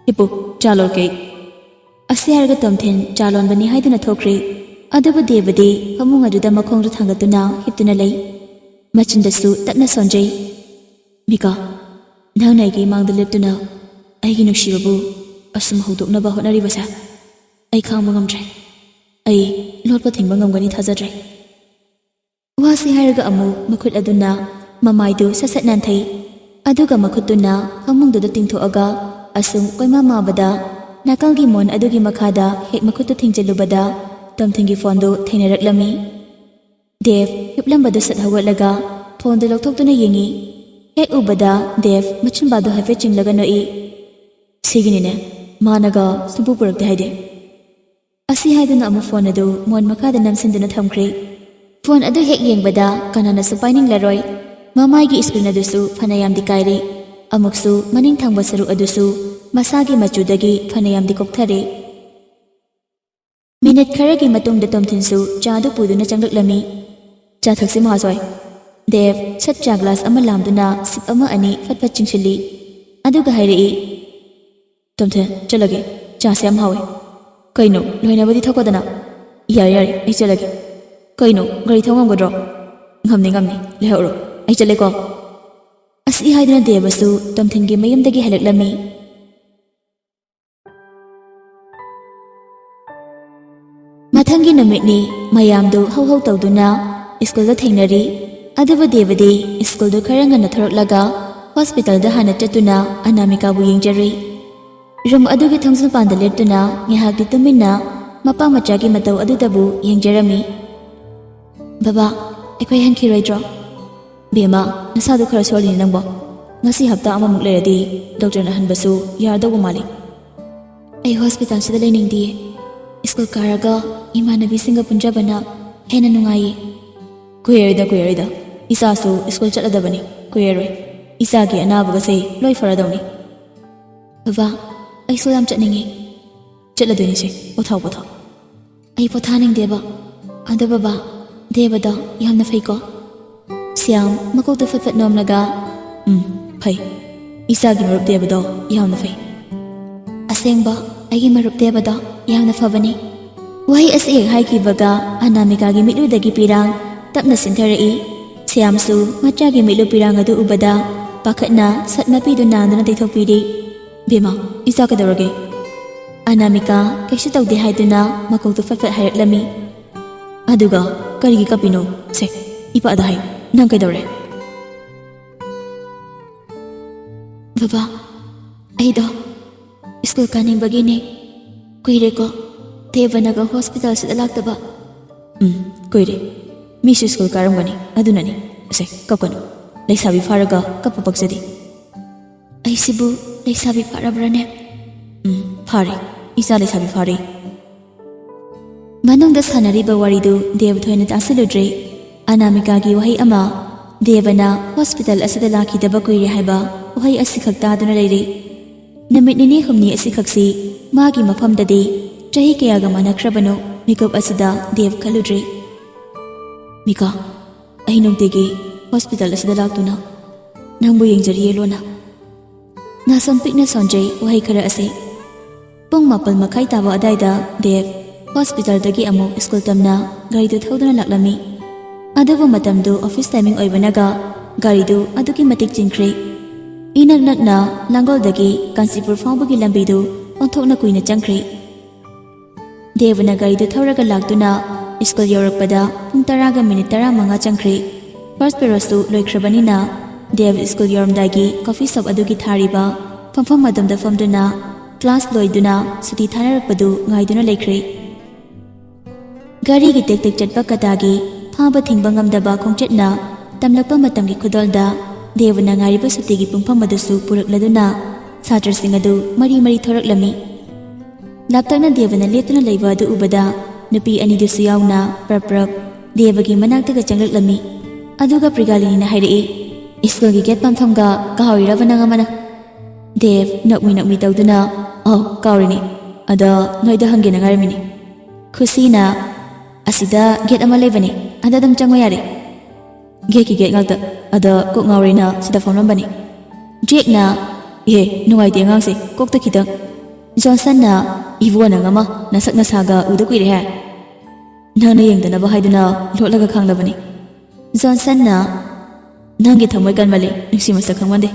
ꯍꯤꯞꯄꯨ, ꯆꯥ ꯂꯣꯜꯀꯦ꯫ ꯑꯁꯤ ꯍꯥꯏꯔꯒ ꯇꯣꯝꯊꯤꯟ ꯆꯥ ꯂꯣꯟꯕꯅꯤ ꯍꯥꯏꯗꯨꯅ ꯊꯣꯛꯈ꯭ꯔꯦ꯫ ꯑꯗꯨꯕꯨ ꯗꯦꯕꯗꯤ ꯐꯃꯨꯡ ꯑꯗꯨꯗ ꯃꯈꯣꯡꯗꯨ ꯊꯥꯡꯒꯠꯇꯨꯅ ꯍꯤꯞꯇꯨꯅ ꯂꯩ꯫ ꯃꯆꯤꯟꯗꯁꯨ ꯇꯞꯅ ꯁꯣꯟꯖꯩ꯫ "ꯃꯤꯀꯥ, ꯅꯪꯅ ꯑꯩꯒꯤ ꯏꯃꯥꯡꯗ ꯂꯦꯞꯇꯨꯅ ꯑꯩꯒꯤ ꯅꯨꯡꯁꯤꯕꯕꯨ ꯑꯁꯨꯝ ꯍꯧꯗꯣꯛꯅꯕ ꯍꯣꯠꯅꯔꯤꯕꯁꯦ ꯑꯩ ꯈꯥꯡꯕ ꯉꯝꯗ꯭ꯔꯦ꯫ ꯑꯩ ꯂꯣꯠꯄ ꯊꯤꯡꯕ ꯉꯝꯒꯅꯤ ꯊꯥꯖꯗ꯭ꯔꯦ꯫" ꯋꯥꯁꯤ ꯍꯥꯏꯔꯒ ꯑꯃꯨꯛ ꯃꯈꯨꯠ ꯑꯗꯨꯅ ꯃꯃꯥꯏꯗꯨ ꯁꯠ ꯁꯠ ꯅꯥꯟꯊꯩ꯫ ꯑꯗꯨꯒ ꯃꯈꯨꯠꯇꯨꯅ ꯐꯃꯨꯡꯗꯨꯗ ꯇꯤꯡꯊꯣꯛꯑꯒ ꯑꯁꯨꯝ ꯀꯣꯏꯃꯥ ꯃꯥꯕꯗ ꯅꯥꯀꯜꯒꯤ ꯃꯣꯟ ꯑꯗꯨꯒꯤ ꯃꯈꯥꯗ ꯍꯦꯛ ꯃꯈꯨꯠꯇꯨ ꯊꯤꯡꯖꯤꯜꯂꯨꯕꯗ ꯇꯣꯝꯊꯤꯟꯒꯤ ꯐꯣꯟꯗꯨ ꯊꯦꯡꯅꯔꯛꯂꯝꯃꯤ꯫ ꯗꯦꯕ ꯍꯤꯞꯂꯝꯕꯗꯨ ꯁꯠ ꯍꯧꯒꯠꯂꯒ ꯐꯣꯟꯗꯨ ꯂꯧꯊꯣꯛꯇꯨꯅ ꯌꯦꯡꯉꯤ꯫ ꯍꯦꯛ ꯎꯕꯗ ꯗꯦꯕ ꯃꯆꯤꯟꯕꯥꯗꯨ ꯍꯥꯏꯐꯦꯠ ꯆꯤꯡꯂꯒ ꯅꯣꯛꯏ꯫ "ꯁꯤꯒꯤꯅꯤꯅꯦ, ꯃꯥꯅꯒ ꯁꯨꯡꯄꯨ ꯄꯨꯔꯛꯇꯦ ꯍꯥꯏꯗꯤ꯫" ꯑꯁꯤ ꯍꯥꯏꯗꯨꯅ ꯑꯃꯨꯛ ꯐꯣꯟ ꯑꯗꯨ ꯃꯣꯟ ꯃꯈꯥꯗ ꯅꯝꯁꯤꯟꯗꯨꯅ ꯊꯝꯈ꯭ꯔꯦ꯫ ꯐꯣꯟ ꯑꯗꯨ ꯍꯦꯛ ꯌꯦꯡꯕꯗ ꯀꯅꯥꯅꯁꯨ ꯄꯥꯏꯅꯤꯡꯂꯔꯣꯏ꯫ ꯃꯃꯥꯏꯒꯤ ꯁ꯭ꯀ꯭ꯔꯤꯟ ꯑꯗꯨꯁꯨ ꯐꯅꯌꯥꯝꯗꯤ ꯀꯥꯏꯔꯦ꯫ ꯑꯃꯨꯛꯁꯨ ꯃꯅꯤꯡ ꯊꯪꯕ ꯁꯔꯨꯛ ꯑꯗꯨꯁꯨ ꯃꯁꯥꯒꯤ ꯃꯆꯨꯗꯒꯤ ꯐꯅꯌꯥꯝꯗꯤ ꯀꯣꯛꯊꯔꯦ꯫ ꯃꯤꯅꯤꯠ ꯈꯔꯒꯤ ꯃꯇꯨꯡꯗ ꯇꯣꯝꯊꯤꯟꯁꯨ ꯆꯥꯗꯨ ꯄꯨꯗꯨꯅ ꯆꯪꯂꯛꯂꯝꯃꯤ꯫ "ꯆꯥ ꯊꯛꯁꯤ, ꯃꯍꯥꯖꯣꯏ꯫" ꯗꯦꯕ ꯁꯠ ꯆꯥ ꯒ꯭ꯂꯥꯁ ꯑꯃ ꯂꯥꯝꯗꯨꯅ ꯁꯤꯞ ꯑꯃ ꯑꯅꯤ ꯐꯠ ꯐꯠ ꯆꯤꯡꯁꯤꯜꯂꯤ꯫ ꯑꯗꯨꯒ ꯍꯥꯏꯔꯛꯏ, "ꯇꯣꯝꯊꯤꯟ, ꯆꯠꯂꯒꯦ꯫ ꯆꯥꯁꯦ ꯌꯥꯝ ꯍꯥꯎꯏ꯫" "ꯀꯩꯅꯣ, ꯂꯣꯏꯅꯕꯗꯤ ꯊꯛꯀꯣꯗꯅ꯫" "ꯌꯥꯔꯦ, ꯌꯥꯔꯦ, ꯑꯩ ꯆꯠꯂꯒꯦ꯫" "ꯀꯩꯅꯣ, ꯒꯥꯔꯤ ꯊꯧ ꯉꯝꯒꯗ꯭ꯔꯣ?" "ꯉꯝꯅꯤ, ꯉꯝꯅꯤ꯫ ꯂꯩꯍꯧꯔꯣ꯫ ꯑꯩ ꯆꯠꯂꯦꯀꯣ꯫" ꯑꯁꯤ ꯍꯥꯏꯗꯨꯅ ꯗꯦꯕꯁꯨ ꯇꯣꯝꯊꯤꯟꯒꯤ ꯃꯌꯨꯝꯗꯒꯤ ꯍꯜꯂꯛꯂꯝꯃꯤ꯫ ꯃꯊꯪꯒꯤ ꯅꯨꯃꯤꯠꯅꯤ꯫ ꯃꯌꯥꯝꯗꯨ ꯍꯧ ꯍꯧ ꯇꯧꯗꯨꯅ ꯁ꯭ꯀꯨꯜꯗ ꯊꯦꯡꯅꯔꯤ꯫ ꯑꯗꯨꯕꯨ ꯗꯦꯕꯗꯤ ꯁ꯭ꯀꯨꯜꯗꯨ ꯈꯔ ꯉꯟꯅ ꯊꯣꯔꯛꯂꯒ ꯍꯣꯁꯄꯤꯇꯥꯜꯗ ꯍꯥꯟꯅ ꯆꯠꯇꯨꯅ ꯑꯅꯥꯃꯤꯀꯥꯕꯨ ꯌꯦꯡꯖꯔꯨꯏ꯫ ꯔꯨꯝ ꯑꯗꯨꯒꯤ ꯊꯣꯡꯖꯤꯜ ꯄꯥꯟꯗ ꯂꯦꯞꯇꯨꯅ ꯉꯥꯏꯍꯥꯛꯇꯤ ꯇꯨꯃꯤꯟꯅ ꯃꯄꯥ ꯃꯆꯥꯒꯤ ꯃꯇꯧ ꯑꯗꯨꯗꯕꯨ ꯌꯦꯡꯖꯔꯝꯃꯤ꯫ "ꯕꯕꯥ, ꯑꯩꯈꯣꯏ ꯍꯟꯈꯤꯔꯣꯏꯗ꯭ꯔꯣ?" "ꯕꯦꯝꯃ, ꯅꯁꯥꯗꯨ ꯈꯔ ꯁꯣꯜꯂꯤꯅꯦ ꯅꯪꯕꯣ꯫ ꯉꯁꯤ ꯍꯞꯇꯥ ꯑꯃꯃꯨꯛ ꯂꯩꯔꯗꯤ ꯗꯣꯛꯇꯔꯅ ꯍꯟꯕꯁꯨ ꯌꯥꯔꯗꯧꯕ ꯃꯥꯜꯂꯤ꯫" "ꯑꯩ ꯍꯣꯁꯄꯤꯇꯥꯜꯁꯤꯗ ꯂꯩꯅꯤꯡꯗꯤꯌꯦ꯫ ꯁ꯭ꯀꯨꯜ ꯀꯥꯔꯒ ꯏꯃꯥꯟꯅꯕꯤꯁꯤꯡꯒ ꯄꯨꯟꯖꯕꯅ ꯍꯦꯟꯅ ꯅꯨꯡꯉꯥꯏꯌꯦ꯫" "ꯀꯨꯏꯔꯔꯣꯏꯗ, ꯀꯨꯏꯔꯔꯣꯏꯗ꯫ ꯏꯆꯥꯁꯨ ꯁ꯭ꯀꯨꯜ ꯆꯠꯂꯗꯕꯅꯤ꯫ ꯀꯨꯏꯔꯔꯣꯏ꯫ ꯏꯆꯥꯒꯤ ꯑꯅꯥꯕꯒꯁꯦ ꯂꯣꯏ ꯐꯔꯗꯧꯅꯤ꯫" "ꯕꯕꯥ, ꯑꯩꯁꯨ ꯌꯥꯝ ꯆꯠꯅꯤꯡꯉꯤ꯫" "ꯆꯠꯂꯗꯣꯏꯅꯤꯁꯦ꯫ ꯄꯣꯊꯥꯎ, ꯄꯣꯊꯥꯎ꯫" ꯑꯩ ꯄꯣꯊꯥꯅꯤꯡꯗꯦꯕ꯫ ꯑꯗꯣ ꯕꯕꯥ, ꯗꯦꯕꯗꯣ ꯌꯥꯝꯅ ꯐꯩꯀꯣ? ꯁ꯭ꯌꯥꯝ ꯃꯀꯣꯛꯇꯨ ꯐꯠ ꯐꯠ ꯅꯣꯝꯂꯒ, "ꯎꯝ, ꯐꯩ꯫ ꯏꯆꯥꯒꯤ ꯃꯔꯨꯞ ꯗꯦꯕꯗꯣ ꯌꯥꯝꯅ ꯐꯩ꯫" "ꯑꯁꯦꯡꯕ, ꯑꯩꯒꯤ ꯃꯔꯨꯞ ꯗꯦꯕꯗꯣ ꯌꯥꯝꯅ ꯐꯕꯅꯤ꯫" ꯋꯥꯍꯩ ꯑꯁꯤ ꯍꯦꯛ ꯍꯥꯏꯈꯤꯕꯒ ꯑꯅꯥꯃꯤꯀꯥꯒꯤ ꯃꯤꯠꯂꯨꯗꯒꯤ ꯄꯤꯔꯥꯡ ꯇꯞꯅ ꯆꯦꯟꯊꯔꯛꯏ꯫ ꯁ꯭ꯌꯥꯝꯁꯨ ꯃꯆꯥꯒꯤ ꯃꯤꯠꯂꯨ ꯄꯤꯔꯥꯡ ꯑꯗꯨ ꯎꯕꯗ ꯄꯥꯈꯠꯅ ꯁꯠ ꯃꯄꯤꯗꯨ ꯅꯥꯟꯗꯨꯅ ꯇꯩꯊꯣꯛꯄꯤꯔꯤ꯫ "ꯕꯦꯝꯃ, ꯏꯆꯥ ꯀꯩꯗꯧꯔꯒꯦ?" ꯑꯅꯥꯃꯤꯀꯥ ꯀꯩꯁꯨ ꯇꯧꯗꯦ ꯍꯥꯏꯗꯨꯅ ꯃꯀꯣꯛꯇꯨ ꯐꯠ ꯐꯠ ꯍꯥꯏꯔꯛꯂꯝꯃꯤ꯫ "ꯑꯗꯨꯒ ꯀꯔꯤꯒꯤ ꯀꯞꯄꯤꯅꯣ? ꯁꯦ, ꯏꯄꯥꯗ ꯍꯥꯏꯌꯨ, ꯅꯪ ꯀꯩꯗꯧꯔꯦ?" "ꯕꯕꯥ, ꯑꯩꯗꯣ ꯁ꯭ꯀꯨꯜ ꯀꯥꯅꯤꯡꯕꯒꯤꯅꯦ꯫ ꯀꯨꯏꯔꯦꯀꯣ ꯗꯦꯕꯅꯒ ꯍꯣꯁꯄꯤꯇꯥꯜꯁꯤꯗ ꯂꯥꯛꯇꯕ꯫" "ꯎꯝ, ꯀꯨꯏꯔꯦ꯫ ꯃꯤꯁꯨ ꯁ꯭ꯀꯨꯜ ꯀꯥꯔꯝꯒꯅꯤ, ꯑꯗꯨꯅꯅꯤ꯫ ꯁꯦ, ꯀꯞꯀꯅꯨ꯫ ꯂꯩꯁꯥꯕꯤ ꯐꯥꯔꯒ ꯀꯞꯄ ꯄꯛꯆꯗꯦ꯫" "ꯑꯩꯁꯤꯕꯨ ꯂꯩꯁꯥꯕꯤ ꯐꯥꯔꯕ꯭ꯔꯅꯦ?" "ꯎꯝ, ꯐꯥꯔꯦ꯫ ꯏꯆꯥ ꯂꯩꯁꯥꯕꯤ ꯐꯥꯔꯦ꯫" ꯃꯅꯨꯡꯗ ꯁꯥꯟꯅꯔꯤꯕ ꯋꯥꯔꯤꯗꯨ ꯗꯦꯕ ꯊꯣꯏꯅ ꯇꯥꯁꯤꯜꯂꯨꯗ꯭ꯔꯦ꯫ ꯑꯅꯥꯃꯤꯀꯥꯒꯤ ꯋꯥꯍꯩ ꯑꯃ, ꯗꯦꯕꯅ ꯍꯣꯁꯄꯤꯇꯥꯜ ꯑꯁꯤꯗ ꯂꯥꯛꯈꯤꯗꯕ ꯀꯨꯏꯔꯦ ꯍꯥꯏꯕ ꯋꯥꯍꯩ ꯑꯁꯤꯈꯛ ꯇꯥꯗꯨꯅ ꯂꯩꯔꯦ꯫ ꯅꯨꯃꯤꯠ ꯅꯤꯅꯤ ꯍꯨꯝꯅꯤ ꯑꯁꯤꯈꯛꯁꯤ ꯃꯥꯒꯤ ꯃꯐꯝꯗꯗꯤ ꯆꯍꯤ ꯀꯌꯥꯒ ꯃꯥꯟꯅꯈ꯭ꯔꯕꯅꯣ ꯃꯤꯀꯨꯞ ꯑꯁꯤꯗ ꯗꯦꯕ ꯈꯜꯂꯨꯗ꯭ꯔꯦ꯫ "ꯃꯤꯀꯥ, ꯑꯩ ꯅꯨꯡꯇꯤꯒꯤ ꯍꯣꯁꯄꯤꯇꯥꯜ ꯑꯁꯤꯗ ꯂꯥꯛꯇꯨꯅ ꯅꯪꯕꯨ ꯌꯦꯡꯖꯔꯤꯌꯦ ꯂꯣꯟꯅ꯫" ꯅꯥꯁꯝ ꯄꯤꯛꯅ ꯁꯣꯟꯖꯩ ꯋꯥꯍꯩ ꯈꯔ ꯑꯁꯤ꯫ ꯄꯨꯡ ꯃꯥꯄꯜ ꯃꯈꯥꯏ ꯇꯥꯕ ꯑꯗꯥꯏꯗ ꯗꯦꯕ ꯍꯣꯁꯄꯤꯇꯥꯜꯗꯒꯤ ꯑꯃꯨꯛ ꯁ꯭ꯀꯨꯜ ꯇꯝꯅ ꯒꯥꯔꯤꯗꯨ ꯊꯧꯗꯨꯅ ꯂꯥꯛꯂꯝꯃꯤ꯫ ꯑꯗꯨꯕꯨ ꯃꯇꯝꯗꯨ ꯑꯣꯐꯤꯁ ꯇꯥꯏꯃꯤꯡ ꯑꯣꯏꯕꯅꯒ ꯒꯥꯔꯤꯗꯨ ꯑꯗꯨꯛꯀꯤ ꯃꯇꯤꯛ ꯆꯤꯟꯈ꯭ꯔꯦ꯫ ꯏꯅꯛ ꯅꯛꯅ ꯂꯥꯡꯒꯣꯜꯗꯒꯤ ꯀꯥꯟꯆꯤꯄꯨꯔ ꯐꯥꯎꯕꯒꯤ ꯂꯝꯕꯤꯗꯨ ꯑꯣꯟꯊꯣꯛꯅ ꯀꯨꯏꯅ ꯆꯪꯈ꯭ꯔꯦ꯫ ꯗꯦꯕꯅ ꯒꯥꯔꯤꯗꯨ ꯊꯧꯔꯒ ꯂꯥꯛꯇꯨꯅ ꯁ꯭ꯀꯨꯜ ꯌꯧꯔꯛꯄꯗ ꯄꯨꯡ ꯇꯔꯥꯒ ꯃꯤꯅꯤꯠ ꯇꯔꯥꯃꯉꯥ ꯆꯪꯈ꯭ꯔꯦ꯫ ꯐꯥꯔꯁ ꯄꯦꯔꯣꯁꯇꯨ ꯂꯣꯏꯈ꯭ꯔꯕꯅꯤꯅ ꯗꯦꯕ ꯁ꯭ꯀꯨꯜ ꯌꯧꯔꯝꯗꯥꯏꯒꯤ ꯀꯣꯐꯤ ꯁꯣꯞ ꯑꯗꯨꯒꯤ ꯊꯥꯔꯤꯕ ꯐꯝꯐꯝ ꯑꯗꯣꯝꯗ ꯐꯝꯗꯨꯅ ꯀ꯭ꯂꯥꯁ ꯂꯣꯏꯗꯨꯅ ꯁꯨꯇꯤ ꯊꯥꯅꯔꯛꯄꯗꯨ ꯉꯥꯏꯗꯨꯅ ꯂꯩꯈ꯭ꯔꯦ꯫ ꯒꯥꯔꯤꯒꯤ ꯇꯦꯛ ꯇꯦꯛ ꯆꯠꯄ ꯀꯇꯥꯒꯤ ꯐꯥꯕ ꯊꯤꯡꯕ ꯉꯝꯗꯕ ꯈꯣꯡꯆꯠꯅ ꯇꯝꯂꯛꯄ ꯃꯇꯝꯒꯤ ꯈꯨꯗꯣꯜꯗ ꯗꯦꯕꯅ ꯉꯥꯏꯔꯤꯕ ꯁꯨꯇꯤꯒꯤ ꯄꯨꯡꯐꯝ ꯑꯗꯨꯁꯨ ꯄꯨꯔꯛꯂꯗꯨꯅ ꯁꯥꯇ꯭ꯔꯁꯤꯡ ꯑꯗꯨ ꯃꯔꯤ ꯃꯔꯤ ꯊꯣꯔꯛꯂꯝꯃꯤ꯫ ꯂꯥꯞꯇꯛꯅ ꯗꯦꯕꯅ ꯂꯦꯞꯇꯨꯅ ꯂꯩꯕ ꯑꯗꯨ ꯎꯕꯗ ꯅꯨꯄꯤ ꯑꯅꯤꯗꯨꯁꯨ ꯌꯥꯎꯅ ꯄ꯭ꯔꯞ ꯄ꯭ꯔꯞ ꯗꯦꯕꯒꯤ ꯃꯅꯥꯛꯇꯒ ꯆꯪꯂꯛꯂꯝꯃꯤ꯫ ꯑꯗꯨꯒ ꯄ꯭ꯔꯤꯒꯥꯂꯤꯅꯤꯅ ꯍꯥꯏꯔꯛꯏ, "ꯁ꯭ꯀꯨꯜꯒꯤ ꯒꯦꯠ ꯄꯥꯟꯐꯝꯒ ꯀꯥꯎꯔꯤꯔꯕ ꯅꯪ ꯑꯃꯅ?" ꯗꯦꯕ ꯅꯣꯛꯃꯤ ꯅꯣꯛꯃꯤ ꯇꯧꯗꯨꯅ, "ꯑꯧ, ꯀꯥꯎꯔꯤꯅꯤ꯫ ꯑꯗꯣ ꯅꯣꯏꯗ ꯍꯪꯒꯦꯅ ꯉꯥꯏꯔꯝꯃꯤꯅꯤ꯫" ꯈꯨꯁꯤꯅ, "ꯑꯁꯤꯗ ꯒꯦꯠ ꯑꯃ ꯂꯩꯕꯅꯦ, ꯑꯗ ꯑꯗꯨꯝ ꯆꯪꯉꯣ ꯌꯥꯔꯦ꯫" "ꯒꯦꯠꯀꯤ ꯒꯦꯠ ꯉꯥꯛꯇ? ꯑꯗ ꯀꯣꯛ ꯉꯥꯎꯔꯦꯅ ꯁꯤꯗ ꯐꯝꯂꯝꯕꯅꯤ꯫" ꯖꯦꯛꯅ, "ꯑꯦ, ꯅꯨꯡꯉꯥꯏꯇꯦ ꯑꯉꯥꯡꯁꯦ, ꯀꯣꯛꯇ ꯈꯤꯇꯪ꯫" ꯖꯣꯟꯁꯟꯅ, "ꯏꯕꯣ, ꯅꯪ ꯑꯃ, ꯅꯁꯛ ꯅꯁꯥꯒ ꯎꯗ ꯀꯨꯏꯔꯦꯍꯦ꯫ ꯅꯪꯅ ꯌꯦꯡꯗꯅꯕ ꯍꯥꯏꯗꯨꯅ ꯂꯣꯠꯂꯒ ꯈꯥꯡꯂꯕꯅꯤ꯫" ꯖꯣꯟꯁꯟꯅ, "ꯅꯪꯒꯤ ꯊꯃꯣꯏ ꯀꯟꯃꯜꯂꯦ, ꯅꯨꯡꯁꯤ ꯃꯁꯛ ꯈꯪꯃꯟꯗꯦ꯫"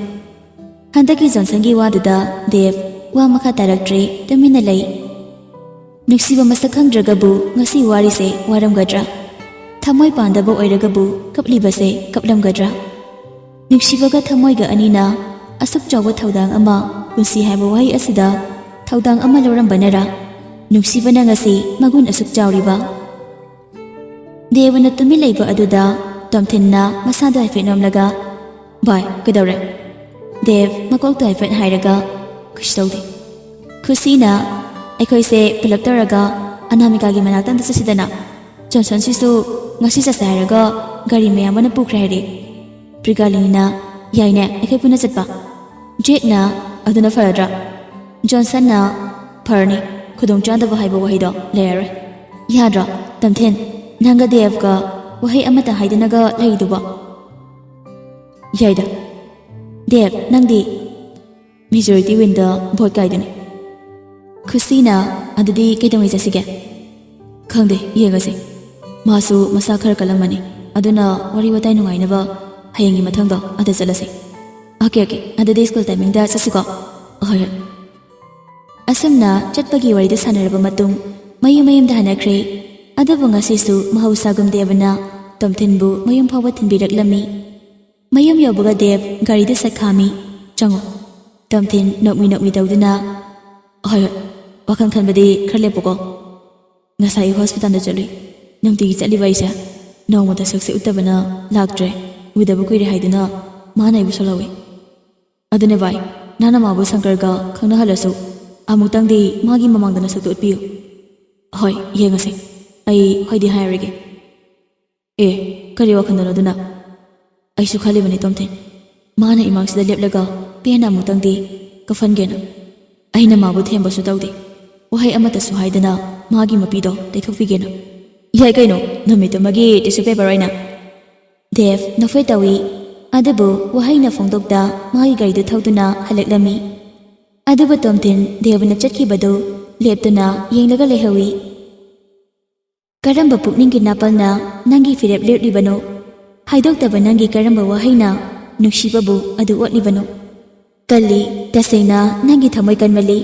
ꯍꯟꯗꯛꯀꯤ ꯖꯣꯟꯁꯟꯒꯤ ꯋꯥꯗꯨꯗ ꯗꯦꯕ ꯋꯥ ꯃꯈꯥ ꯇꯥꯔꯛꯇ꯭ꯔꯦ, ꯇꯨꯃꯤꯟꯅ ꯂꯩ꯫ ꯅꯨꯡꯁꯤꯕ ꯃꯁꯛ ꯈꯪꯗ꯭ꯔꯒꯕꯨ ꯉꯁꯤ ꯋꯥꯔꯤꯁꯦ ꯋꯥꯔꯝꯒꯗ꯭ꯔꯥ? ꯊꯃꯣꯏ ꯄꯥꯟꯗꯕ ꯑꯣꯏꯔꯒꯕꯨ ꯀꯞꯂꯤꯕꯁꯦ ꯀꯞꯂꯝꯒꯗ꯭ꯔꯥ? ꯅꯨꯡꯁꯤꯕꯒ ꯊꯃꯣꯏꯒ ꯑꯅꯤꯅ ꯑꯁꯨꯛ ꯆꯥꯎꯕ ꯊꯧꯗꯥꯡ ꯑꯃ, ꯄꯨꯟꯁꯤ ꯍꯥꯏꯕ ꯋꯥꯍꯩ ꯑꯁꯤꯗ ꯊꯧꯗꯥꯡ ꯑꯃ ꯂꯧꯔꯝꯕꯅꯔꯥ? ꯅꯨꯡꯁꯤꯕꯅ ꯉꯁꯤ ꯃꯒꯨꯟ ꯑꯁꯨꯛ ꯆꯥꯎꯔꯤꯕ? ꯗꯦꯕꯅ ꯇꯨꯃꯤꯟ ꯂꯩꯕ ꯑꯗꯨꯗ ꯇꯣꯝꯊꯤꯟꯅ ꯃꯁꯥꯗꯣ ꯍꯥꯏꯐꯦꯠ ꯅꯣꯝꯂꯒ, "ꯚꯥꯏ, ꯀꯩꯗꯧꯔꯦ?" ꯗꯦꯕ ꯃꯀꯣꯛꯇꯣ ꯍꯥꯏꯐꯦꯠ ꯍꯥꯏꯔꯒ, "ꯀꯩꯁꯨ ꯇꯧꯗꯦ꯫" ꯈꯨꯁꯤꯅ, "ꯑꯩꯈꯣꯏꯁꯦ ꯄꯨꯂꯞ ꯇꯧꯔꯒ ꯑꯅꯥꯃꯤꯀꯥꯒꯤ ꯃꯅꯥꯛꯇ ꯑꯝꯇ ꯆꯠꯁꯤꯗꯅ꯫ ꯖꯣꯟꯁꯟꯁꯤꯁꯨ ꯉꯁꯤ ꯆꯠꯁꯦ ꯍꯥꯏꯔꯒ ꯒꯥꯔꯤ ꯃꯌꯥꯝ ꯑꯃꯅ ꯄꯨꯈ꯭ꯔꯦ ꯍꯥꯏꯔꯦ꯫" ꯄ꯭ꯔꯤꯒꯥꯂꯤꯅꯤꯅ, "ꯌꯥꯏꯅꯦ, ꯑꯩꯈꯣꯏ ꯄꯨꯟꯅ ꯆꯠꯄ꯫" ꯖꯦꯛꯅ, "ꯑꯗꯨꯅ ꯐꯔꯗ꯭ꯔꯥ?" ꯖꯣꯟꯁꯟꯅ, "ꯐꯔꯅꯤ, ꯈꯨꯗꯣꯡꯆꯥꯗꯕ ꯍꯥꯏꯕ ꯋꯥꯍꯩꯗꯣ ꯂꯩꯔꯔꯣꯏ꯫" "ꯌꯥꯗ꯭ꯔꯣ, ꯇꯝꯊꯤꯟ? ꯅꯪꯒ ꯗꯦꯕꯀ ꯋꯥꯍꯩ ꯑꯃꯠꯇ ꯍꯥꯏꯗꯅꯒ ꯂꯩꯗꯨꯕꯣ?" "ꯌꯥꯏꯗ꯫ ꯗꯦꯕ, ꯅꯪꯗꯤ?" "ꯃꯦꯖꯣꯔꯤꯇꯤ ꯋꯤꯟꯗ ꯚꯣꯠ ꯀꯥꯏꯗꯨꯅꯤ꯫" ꯈꯨꯁꯤꯅ, "ꯑꯗꯨꯗꯤ ꯀꯩꯗꯧꯉꯩ ꯆꯠꯁꯤꯒꯦ?" "ꯈꯪꯗꯦ, ꯌꯦꯡꯉꯁꯤ꯫ ꯃꯥꯁꯨ ꯃꯁꯥ ꯈꯔ ꯀꯜꯂꯝꯃꯅꯤ꯫ ꯑꯗꯨꯅ ꯋꯥꯔꯤ ꯋꯥꯇꯥꯏ ꯅꯨꯡꯉꯥꯏꯅꯕ ꯍꯌꯦꯡꯒꯤ ꯃꯊꯪꯗꯣ ꯑꯗ ꯆꯠꯂꯁꯤ꯫" "Okay, okay. ꯑꯗꯨꯗꯤ ꯁ꯭ꯀꯨꯜ ꯇꯥꯏꯃꯤꯡꯗ ꯆꯠꯁꯤꯀꯣ?" "ꯍꯣꯏ, ꯍꯣꯏ꯫" ꯑꯁꯨꯝꯅ ꯆꯠꯄꯒꯤ ꯋꯥꯔꯤꯗꯨ ꯁꯥꯟꯅꯔꯕ ꯃꯇꯨꯡ ꯃꯌꯨꯝ ꯃꯌꯨꯝꯗ ꯍꯟꯅꯈ꯭ꯔꯦ꯫ ꯑꯗꯨꯕꯨ ꯉꯁꯤꯁꯨ ꯃꯍꯧꯁꯥꯒꯨꯝ ꯗꯦꯕꯅ ꯇꯣꯝꯊꯤꯟꯕꯨ ꯃꯌꯨꯝ ꯐꯥꯎꯕ ꯊꯤꯟꯕꯤꯔꯛꯂꯝꯃꯤ꯫ ꯃꯌꯨꯝ ꯌꯧꯕꯒ ꯗꯦꯕ ꯒꯥꯔꯤꯗꯨ ꯁꯠ ꯈꯥꯝꯃꯤ꯫ "ꯆꯪꯉꯣ꯫" ꯇꯣꯝꯊꯤꯟ ꯅꯣꯛꯃꯤ ꯅꯣꯛꯃꯤ ꯇꯧꯗꯨꯅ, "ꯍꯣꯏ, ꯍꯣꯏ, ꯋꯥꯈꯜ ꯈꯟꯕꯗꯤ ꯈꯔ ꯂꯦꯞꯄꯨꯀꯣ꯫ ꯉꯁꯥꯏ ꯍꯣꯁꯄꯤꯇꯥꯜꯗ ꯆꯠꯂꯨꯏ꯫ ꯅꯨꯡꯇꯤꯒꯤ ꯆꯠꯂꯤꯕ ꯑꯩꯁꯦ ꯅꯣꯡꯃꯇ ꯁꯛꯁꯦ ꯎꯠꯇꯕꯅ ꯂꯥꯛꯇ꯭ꯔꯦ꯫ ꯎꯗꯕ ꯀꯨꯏꯔꯦ ꯍꯥꯏꯗꯨꯅ ꯃꯥꯅ ꯑꯩꯕꯨ ꯁꯣꯜꯍꯧꯋꯤ꯫ ꯑꯗꯨꯅꯦ ꯚꯥꯏ, ꯅꯪꯅ ꯃꯥꯕꯨ ꯁꯪꯀꯔꯒ ꯈꯪꯅꯍꯜꯂꯁꯨ ꯑꯃꯨꯛꯇꯪꯗꯤ ꯃꯥꯒꯤ ꯃꯃꯥꯡꯗ ꯅꯁꯛꯇꯨ ꯎꯠꯄꯤꯌꯨ꯫" "ꯍꯣꯏ, ꯌꯦꯡꯉꯁꯦ꯫ ꯑꯩ ꯍꯣꯏꯗꯤ ꯍꯥꯏꯔꯒꯦ꯫" "ꯑꯦ, ꯀꯔꯤ ꯋꯥꯈꯜꯗꯅꯣ ꯑꯗꯨꯅ? ꯑꯩꯁꯨ ꯈꯜꯂꯤꯕꯅꯤ ꯇꯣꯝꯊꯤꯟ꯫ ꯃꯥꯅ ꯏꯃꯥꯡꯁꯤꯗ ꯂꯦꯞꯂꯒ ꯄꯦꯟꯅ ꯑꯃꯨꯛꯇꯪꯗꯤ ꯀꯐꯟꯒꯦꯅ꯫ ꯑꯩꯅ ꯃꯥꯕꯨ ꯊꯦꯝꯕꯁꯨ ꯇꯧꯗꯦ꯫ ꯋꯥꯍꯩ ꯑꯃꯠꯇꯁꯨ ꯍꯥꯏꯗꯅ ꯃꯥꯒꯤ ꯃꯄꯤꯗꯣ ꯇꯩꯊꯣꯛꯄꯤꯒꯦꯅ꯫ ꯌꯥꯏ ꯀꯩꯅꯣ, ꯅꯨꯃꯤꯠꯇꯨꯃꯒꯤ tissue paper ꯑꯣꯏꯅ꯫ ꯗꯦꯕ ꯅꯣꯛꯐꯦꯠ ꯇꯧꯏ꯫ ꯑꯗꯨꯕꯨ ꯋꯥꯍꯩꯅ ꯐꯣꯡꯗꯣꯛꯇ ꯃꯥꯒꯤ ꯒꯥꯔꯤꯗꯨ ꯊꯧꯗꯨꯅ ꯍꯜꯂꯛꯂꯝꯃꯤ꯫ ꯑꯗꯨꯕꯨ ꯇꯣꯝꯊꯤꯟ ꯗꯦꯕꯅ ꯆꯠꯈꯤꯕꯗꯨ ꯂꯦꯞꯇꯨꯅ ꯌꯦꯡꯂꯒ ꯂꯩꯍꯧꯏ꯫ "ꯀꯔꯝꯕ ꯄꯨꯛꯅꯤꯡꯒꯤ ꯅꯥꯄꯜꯅ ꯅꯪꯒꯤ ꯐꯤꯔꯦꯞ ꯂꯦꯞꯂꯤꯕꯅꯣ? ꯍꯥꯏꯗꯣꯛꯇꯕ ꯅꯪꯒꯤ ꯀꯔꯝꯕ ꯋꯥꯍꯩꯅ ꯅꯨꯡꯁꯤꯕꯕꯨ ꯑꯗꯨ ꯑꯣꯠꯂꯤꯕꯅꯣ? ꯀꯜꯂꯤ, ꯇꯁꯦꯡꯅ ꯅꯪꯒꯤ ꯊꯃꯣꯏ ꯀꯟꯃꯜꯂꯤ꯫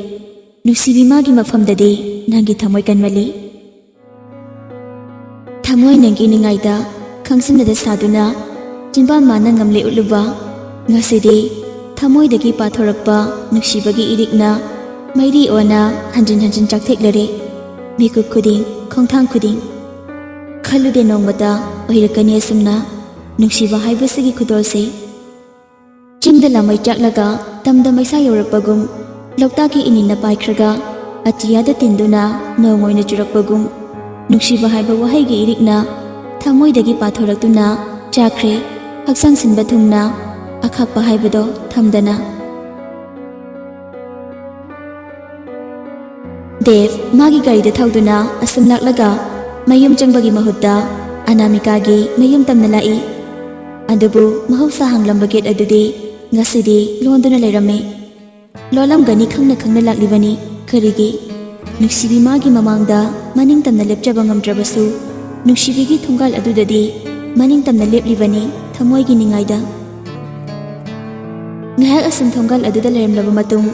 ꯅꯨꯡꯁꯤꯕꯤ ꯃꯥꯒꯤ ꯃꯐꯝꯗꯗꯤ ꯅꯪꯒꯤ ꯊꯃꯣꯏ ꯀꯟꯃꯜꯂꯤ꯫ ꯊꯃꯣꯏ ꯅꯪꯒꯤ ꯅꯤꯡꯉꯥꯏꯗ ꯈꯪꯁꯤꯟꯅꯗ ꯁꯥꯗꯨꯅ ꯆꯤꯟꯕꯥꯟ ꯃꯥꯅ ꯉꯝꯂꯦ ꯎꯠꯂꯨꯕ꯫ ꯉꯁꯤꯗꯤ ꯊꯃꯣꯏꯗꯒꯤ ꯄꯥꯊꯣꯔꯛꯄ ꯅꯨꯡꯁꯤꯕꯒꯤ ꯏꯔꯤꯛꯅ ꯃꯩꯔꯤ ꯑꯣꯟꯅ ꯍꯟꯖꯤꯟ ꯍꯟꯖꯤꯟ ꯆꯥꯛꯊꯦꯛꯂꯔꯦ꯫ ꯃꯤꯀꯨꯞ ꯈꯨꯗꯤꯡ, ꯈꯣꯡꯊꯥꯡ ꯈꯨꯗꯤꯡ꯫ ꯈꯜꯂꯨꯗꯦ ꯅꯣꯡꯃꯇ ꯑꯣꯏꯔꯛꯀꯅꯤ ꯑꯁꯨꯝꯅ ꯅꯨꯡꯁꯤꯕ ꯍꯥꯏꯕꯁꯤꯒꯤ ꯈꯨꯗꯣꯜꯁꯦ꯫ ꯆꯤꯡꯗ ꯂꯥꯃꯩ ꯆꯥꯛꯂꯒ ꯇꯝꯗ ꯃꯩꯁꯥ ꯌꯧꯔꯛꯄꯒꯨꯝ, ꯂꯣꯛꯇꯥꯛꯀꯤ ꯏꯅꯤꯟꯅ ꯄꯥꯏꯈ꯭ꯔꯒ ꯑꯇꯤꯌꯥꯗ ꯇꯤꯟꯗꯨꯅ ꯅꯣꯡ ꯑꯣꯏꯅ ꯆꯨꯔꯛꯄꯒꯨꯝ, ꯅꯨꯡꯁꯤꯕ ꯍꯥꯏꯕ ꯋꯥꯍꯩꯒꯤ ꯏꯔꯤꯛꯅ ꯊꯃꯣꯏꯗꯒꯤ ꯄꯥꯊꯣꯔꯛꯇꯨꯅ ꯆꯥꯈ꯭ꯔꯦ ꯍꯛꯆꯥꯡ ꯁꯤꯟꯕ ꯊꯨꯡꯅ ꯑꯈꯥꯛꯄ ꯍꯥꯏꯕꯗꯣ ꯊꯝꯗꯅ꯫ ꯗꯦꯕ ꯃꯥꯒꯤ ꯒꯥꯔꯤꯗ ꯊꯧꯗꯨꯅ ꯑꯁꯨꯝ ꯂꯥꯛꯂꯒ ꯃꯌꯨꯝ ꯆꯪꯕꯒꯤ ꯃꯍꯨꯠꯇ ꯑꯅꯥꯃꯤꯀꯥꯒꯤ ꯃꯌꯨꯝ ꯇꯝꯅ ꯂꯥꯛꯏ꯫ ꯑꯗꯨꯕꯨ ꯃꯍꯧꯁꯥ ꯍꯥꯡꯂꯝꯕ ꯒꯦꯠ ꯑꯗꯨꯗꯤ ꯉꯁꯤꯗꯤ ꯂꯣꯟꯗꯨꯅ ꯂꯩꯔꯝꯃꯤ꯫ ꯂꯣꯜꯂꯝꯒꯅꯤ ꯈꯪꯅ ꯈꯪꯅ ꯂꯥꯛꯂꯤꯕꯅꯤ꯫ ꯀꯔꯤꯒꯤ? ꯅꯨꯡꯁꯤꯕꯤ ꯃꯥꯒꯤ ꯃꯃꯥꯡꯗ ꯃꯅꯤꯡ ꯇꯝꯅ ꯂꯦꯞꯆꯕ ꯉꯝꯗ꯭ꯔꯕꯁꯨ, ꯅꯨꯡꯁꯤꯕꯤꯒꯤ ꯊꯣꯡꯒꯥꯜ ꯑꯗꯨꯗꯗꯤ ꯃꯅꯤꯡ ꯇꯝꯅ ꯂꯦꯞꯂꯤꯕꯅꯤ, ꯊꯃꯣꯏꯒꯤ ꯅꯤꯡꯉꯥꯏꯗ꯫ ꯉꯥꯏꯍꯥꯛ ꯑꯁꯨꯝ ꯊꯣꯡꯒꯥꯜ ꯑꯗꯨꯗ ꯂꯩꯔꯝꯂꯕ ꯃꯇꯨꯡ,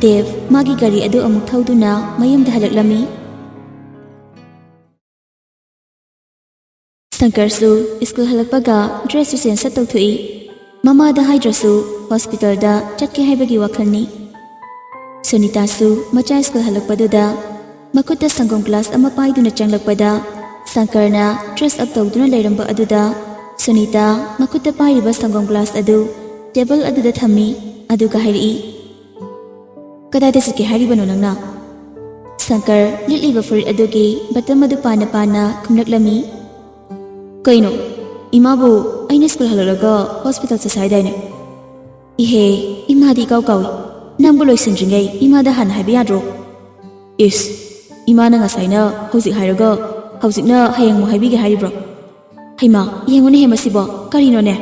ꯗꯦꯕ ꯃꯥꯒꯤ ꯒꯥꯔꯤ ꯑꯗꯨ ꯑꯃꯨꯛ ꯊꯧꯗꯨꯅ ꯃꯌꯨꯝꯗ ꯍꯜꯂꯛꯂꯝꯃꯤ꯫ ꯁꯪꯀꯔꯁꯨ ꯁ꯭ꯀꯨꯜ ꯍꯜꯂꯛꯄꯒ ꯗ꯭ꯔꯦꯁꯁꯨ ꯆꯦꯟꯖ ꯇꯧꯊꯣꯛꯏ꯫ ꯃꯃꯥꯗ ꯍꯥꯏꯗ꯭ꯔꯁꯨ ꯍꯣꯁꯄꯤꯇꯥꯜꯗ ꯆꯠꯀꯦ ꯍꯥꯏꯕꯒꯤ ꯋꯥꯈꯜꯅꯤ꯫ ꯁꯨꯅꯤꯇꯥꯁꯨ ꯃꯆꯥ ꯁ꯭ꯀꯨꯜ ꯍꯜꯂꯛꯄꯗꯨꯗ ꯃꯈꯨꯠꯇ ꯁꯪꯒꯣꯝ ꯒ꯭ꯂꯥꯁ ꯑꯃ ꯄꯥꯏꯗꯨꯅ ꯆꯪꯂꯛꯄꯗ, ꯁꯪꯀꯔꯅ ꯗ꯭ꯔꯦꯁ ꯑꯞ ꯇꯧꯗꯨꯅ ꯂꯩꯔꯝꯕ ꯑꯗꯨꯗ ꯁꯨꯅꯤꯇꯥ ꯃꯈꯨꯠꯇ ꯄꯥꯏꯔꯤꯕ ꯁꯪꯒꯣꯝ ꯒ꯭ꯂꯥꯁ ꯑꯗꯨ ꯇꯦꯕꯜ ꯑꯗꯨꯗ ꯊꯝꯃꯤ꯫ ꯑꯗꯨꯒ ꯍꯥꯏꯔꯛꯏ, "ꯀꯗꯥꯏꯗ ꯆꯠꯀꯦ ꯍꯥꯏꯔꯤꯕꯅꯣ ꯅꯪꯅ?" ꯁꯪꯀꯔ ꯂꯤꯠꯂꯤꯕ ꯐꯨꯔꯤꯠ ꯑꯗꯨꯒꯤ ꯕꯇꯝ ꯑꯗꯨ ꯄꯥꯅ ꯄꯥꯅ ꯈꯨꯝꯂꯛꯂꯝꯃꯤ꯫ "ꯀꯩꯅꯣ, ꯏꯃꯥꯕꯨ ꯑꯩꯅ ꯁ꯭ꯀꯨꯜ ꯍꯜꯂꯛꯂꯒ ꯍꯣꯁꯄꯤꯇꯥꯜ ꯆꯠꯁꯦ ꯍꯥꯏꯗꯥꯏꯅꯦ?" "ꯏꯍꯦ, ꯏꯃꯥꯗꯤ ꯏꯀꯥꯎ ꯀꯥꯎꯏ꯫ ꯅꯪꯕꯨ ꯂꯣꯏꯁꯤꯟꯗ꯭ꯔꯤꯉꯩ ꯏꯃꯥꯗ ꯍꯥꯟꯅ ꯍꯥꯏꯕ ꯌꯥꯗ꯭ꯔꯣ?" "ꯏꯁ, ꯏꯃꯥꯅ ꯉꯁꯥꯏꯅ ꯍꯧꯖꯤꯛ ꯍꯥꯏꯔꯒ ꯍꯧꯖꯤꯛꯅ ꯍꯌꯦꯡꯃꯨꯛ ꯍꯥꯏꯕꯤꯒꯦ ꯍꯥꯏꯔꯤꯕ꯭ꯔꯣ? ꯍꯩꯃꯥ, ꯌꯦꯡꯉꯨꯅꯦꯍꯦ ꯃꯁꯤꯕꯣ, ꯀꯔꯤꯅꯣꯅꯦ?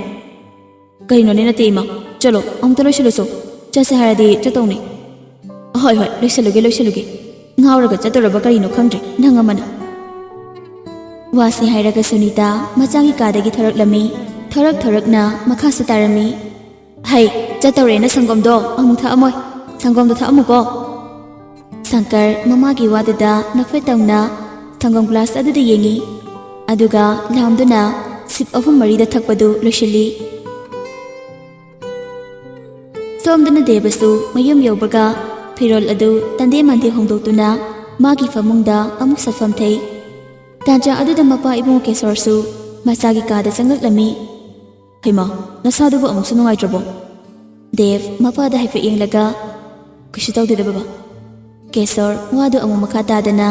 ꯀꯔꯤꯅꯣꯅꯦ ꯅꯠꯇꯦ ꯏꯃꯥ, ꯆꯠꯂꯣ ꯑꯃꯨꯛꯇ ꯂꯣꯏꯁꯤꯜꯂꯨꯁꯣ꯫ ꯆꯠꯁꯦ ꯍꯥꯏꯔꯗꯤ ꯆꯠꯇꯧꯅꯤ꯫ ꯍꯣꯏ ꯍꯣꯏ, ꯂꯣꯏꯁꯤꯜꯂꯨꯒꯦ ꯂꯣꯏꯁꯤꯜꯂꯨꯒꯦ꯫ ꯉꯥꯎꯔꯒ ꯆꯠꯇꯧꯔꯕ ꯀꯔꯤꯅꯣ ꯈꯪꯗ꯭ꯔꯦ ꯅꯪ ꯑꯃꯅ꯫ ꯋꯥꯁꯤ ꯍꯥꯏꯔꯒ ꯁꯨꯅꯤꯇꯥ ꯃꯆꯥꯒꯤ ꯀꯥꯗꯒꯤ ꯊꯣꯔꯛꯂꯝꯃꯤ꯫ ꯊꯣꯔꯛ ꯊꯣꯔꯛꯅ ꯃꯈꯥꯁꯨ ꯇꯥꯔꯝꯃꯤ꯫ ꯍꯩ, ꯆꯠꯇꯧꯔꯦꯅ ꯁꯪꯒꯣꯝꯗꯣ ꯑꯃꯨꯛ ꯊꯛꯑꯝꯃꯣꯏ꯫ ꯁꯪꯒꯣꯝꯗꯣ ꯊꯛꯑꯝꯃꯨꯀꯣ꯫ ꯁꯪꯀꯔ ꯃꯃꯥꯒꯤ ꯋꯥꯗꯨꯗ ꯅꯐꯦꯠ ꯇꯧꯅ ꯁꯪꯒꯣꯝ ꯒ꯭ꯂꯥꯁ ꯑꯗꯨꯗ ꯌꯦꯡꯉꯤ꯫ ꯑꯗꯨꯒ ꯂꯥꯝꯗꯨꯅ ꯁꯤꯞ ꯑꯍꯨꯝ ꯃꯔꯤꯗ ꯊꯛꯄꯗꯨ ꯂꯣꯏꯁꯤꯜꯂꯤ꯫ ꯁꯣꯝꯗꯅ ꯗꯦꯕꯁꯨ ꯃꯌꯨꯝ ꯌꯧꯕꯒ ꯐꯤꯔꯣꯜ ꯑꯗꯨ ꯇꯟꯗꯦ ꯃꯟꯗꯦ ꯍꯣꯡꯗꯣꯛꯇꯨꯅ ꯃꯥꯒꯤ ꯐꯃꯨꯡꯗ ꯑꯃꯨꯛ ꯁꯠꯐꯝ ꯊꯩ꯫ ꯇꯥꯟꯖꯥ ꯑꯗꯨꯗ ꯃꯄꯥ ꯏꯕꯨꯡꯉꯣ ꯀꯦꯁꯣꯔꯁꯨ ꯃꯆꯥꯒꯤ ꯀꯥꯗ ꯆꯪꯂꯛꯂꯝꯃꯤ꯫ "ꯍꯩꯃꯥ, ꯅꯁꯥꯗꯨꯕꯨ ꯑꯃꯨꯛꯁꯨ ꯅꯨꯡꯉꯥꯏꯇ꯭ꯔꯕꯣ?" ꯗꯦꯕ ꯃꯄꯥꯗ ꯍꯥꯏꯐꯦꯠ ꯌꯦꯡꯂꯒ, "ꯀꯩꯁꯨ ꯇꯧꯗꯦꯗ ꯕꯕꯥ꯫" ꯀꯦꯁꯣꯔ ꯋꯥꯗꯨ ꯑꯃꯨꯛ ꯃꯈꯥ ꯇꯥꯗꯅ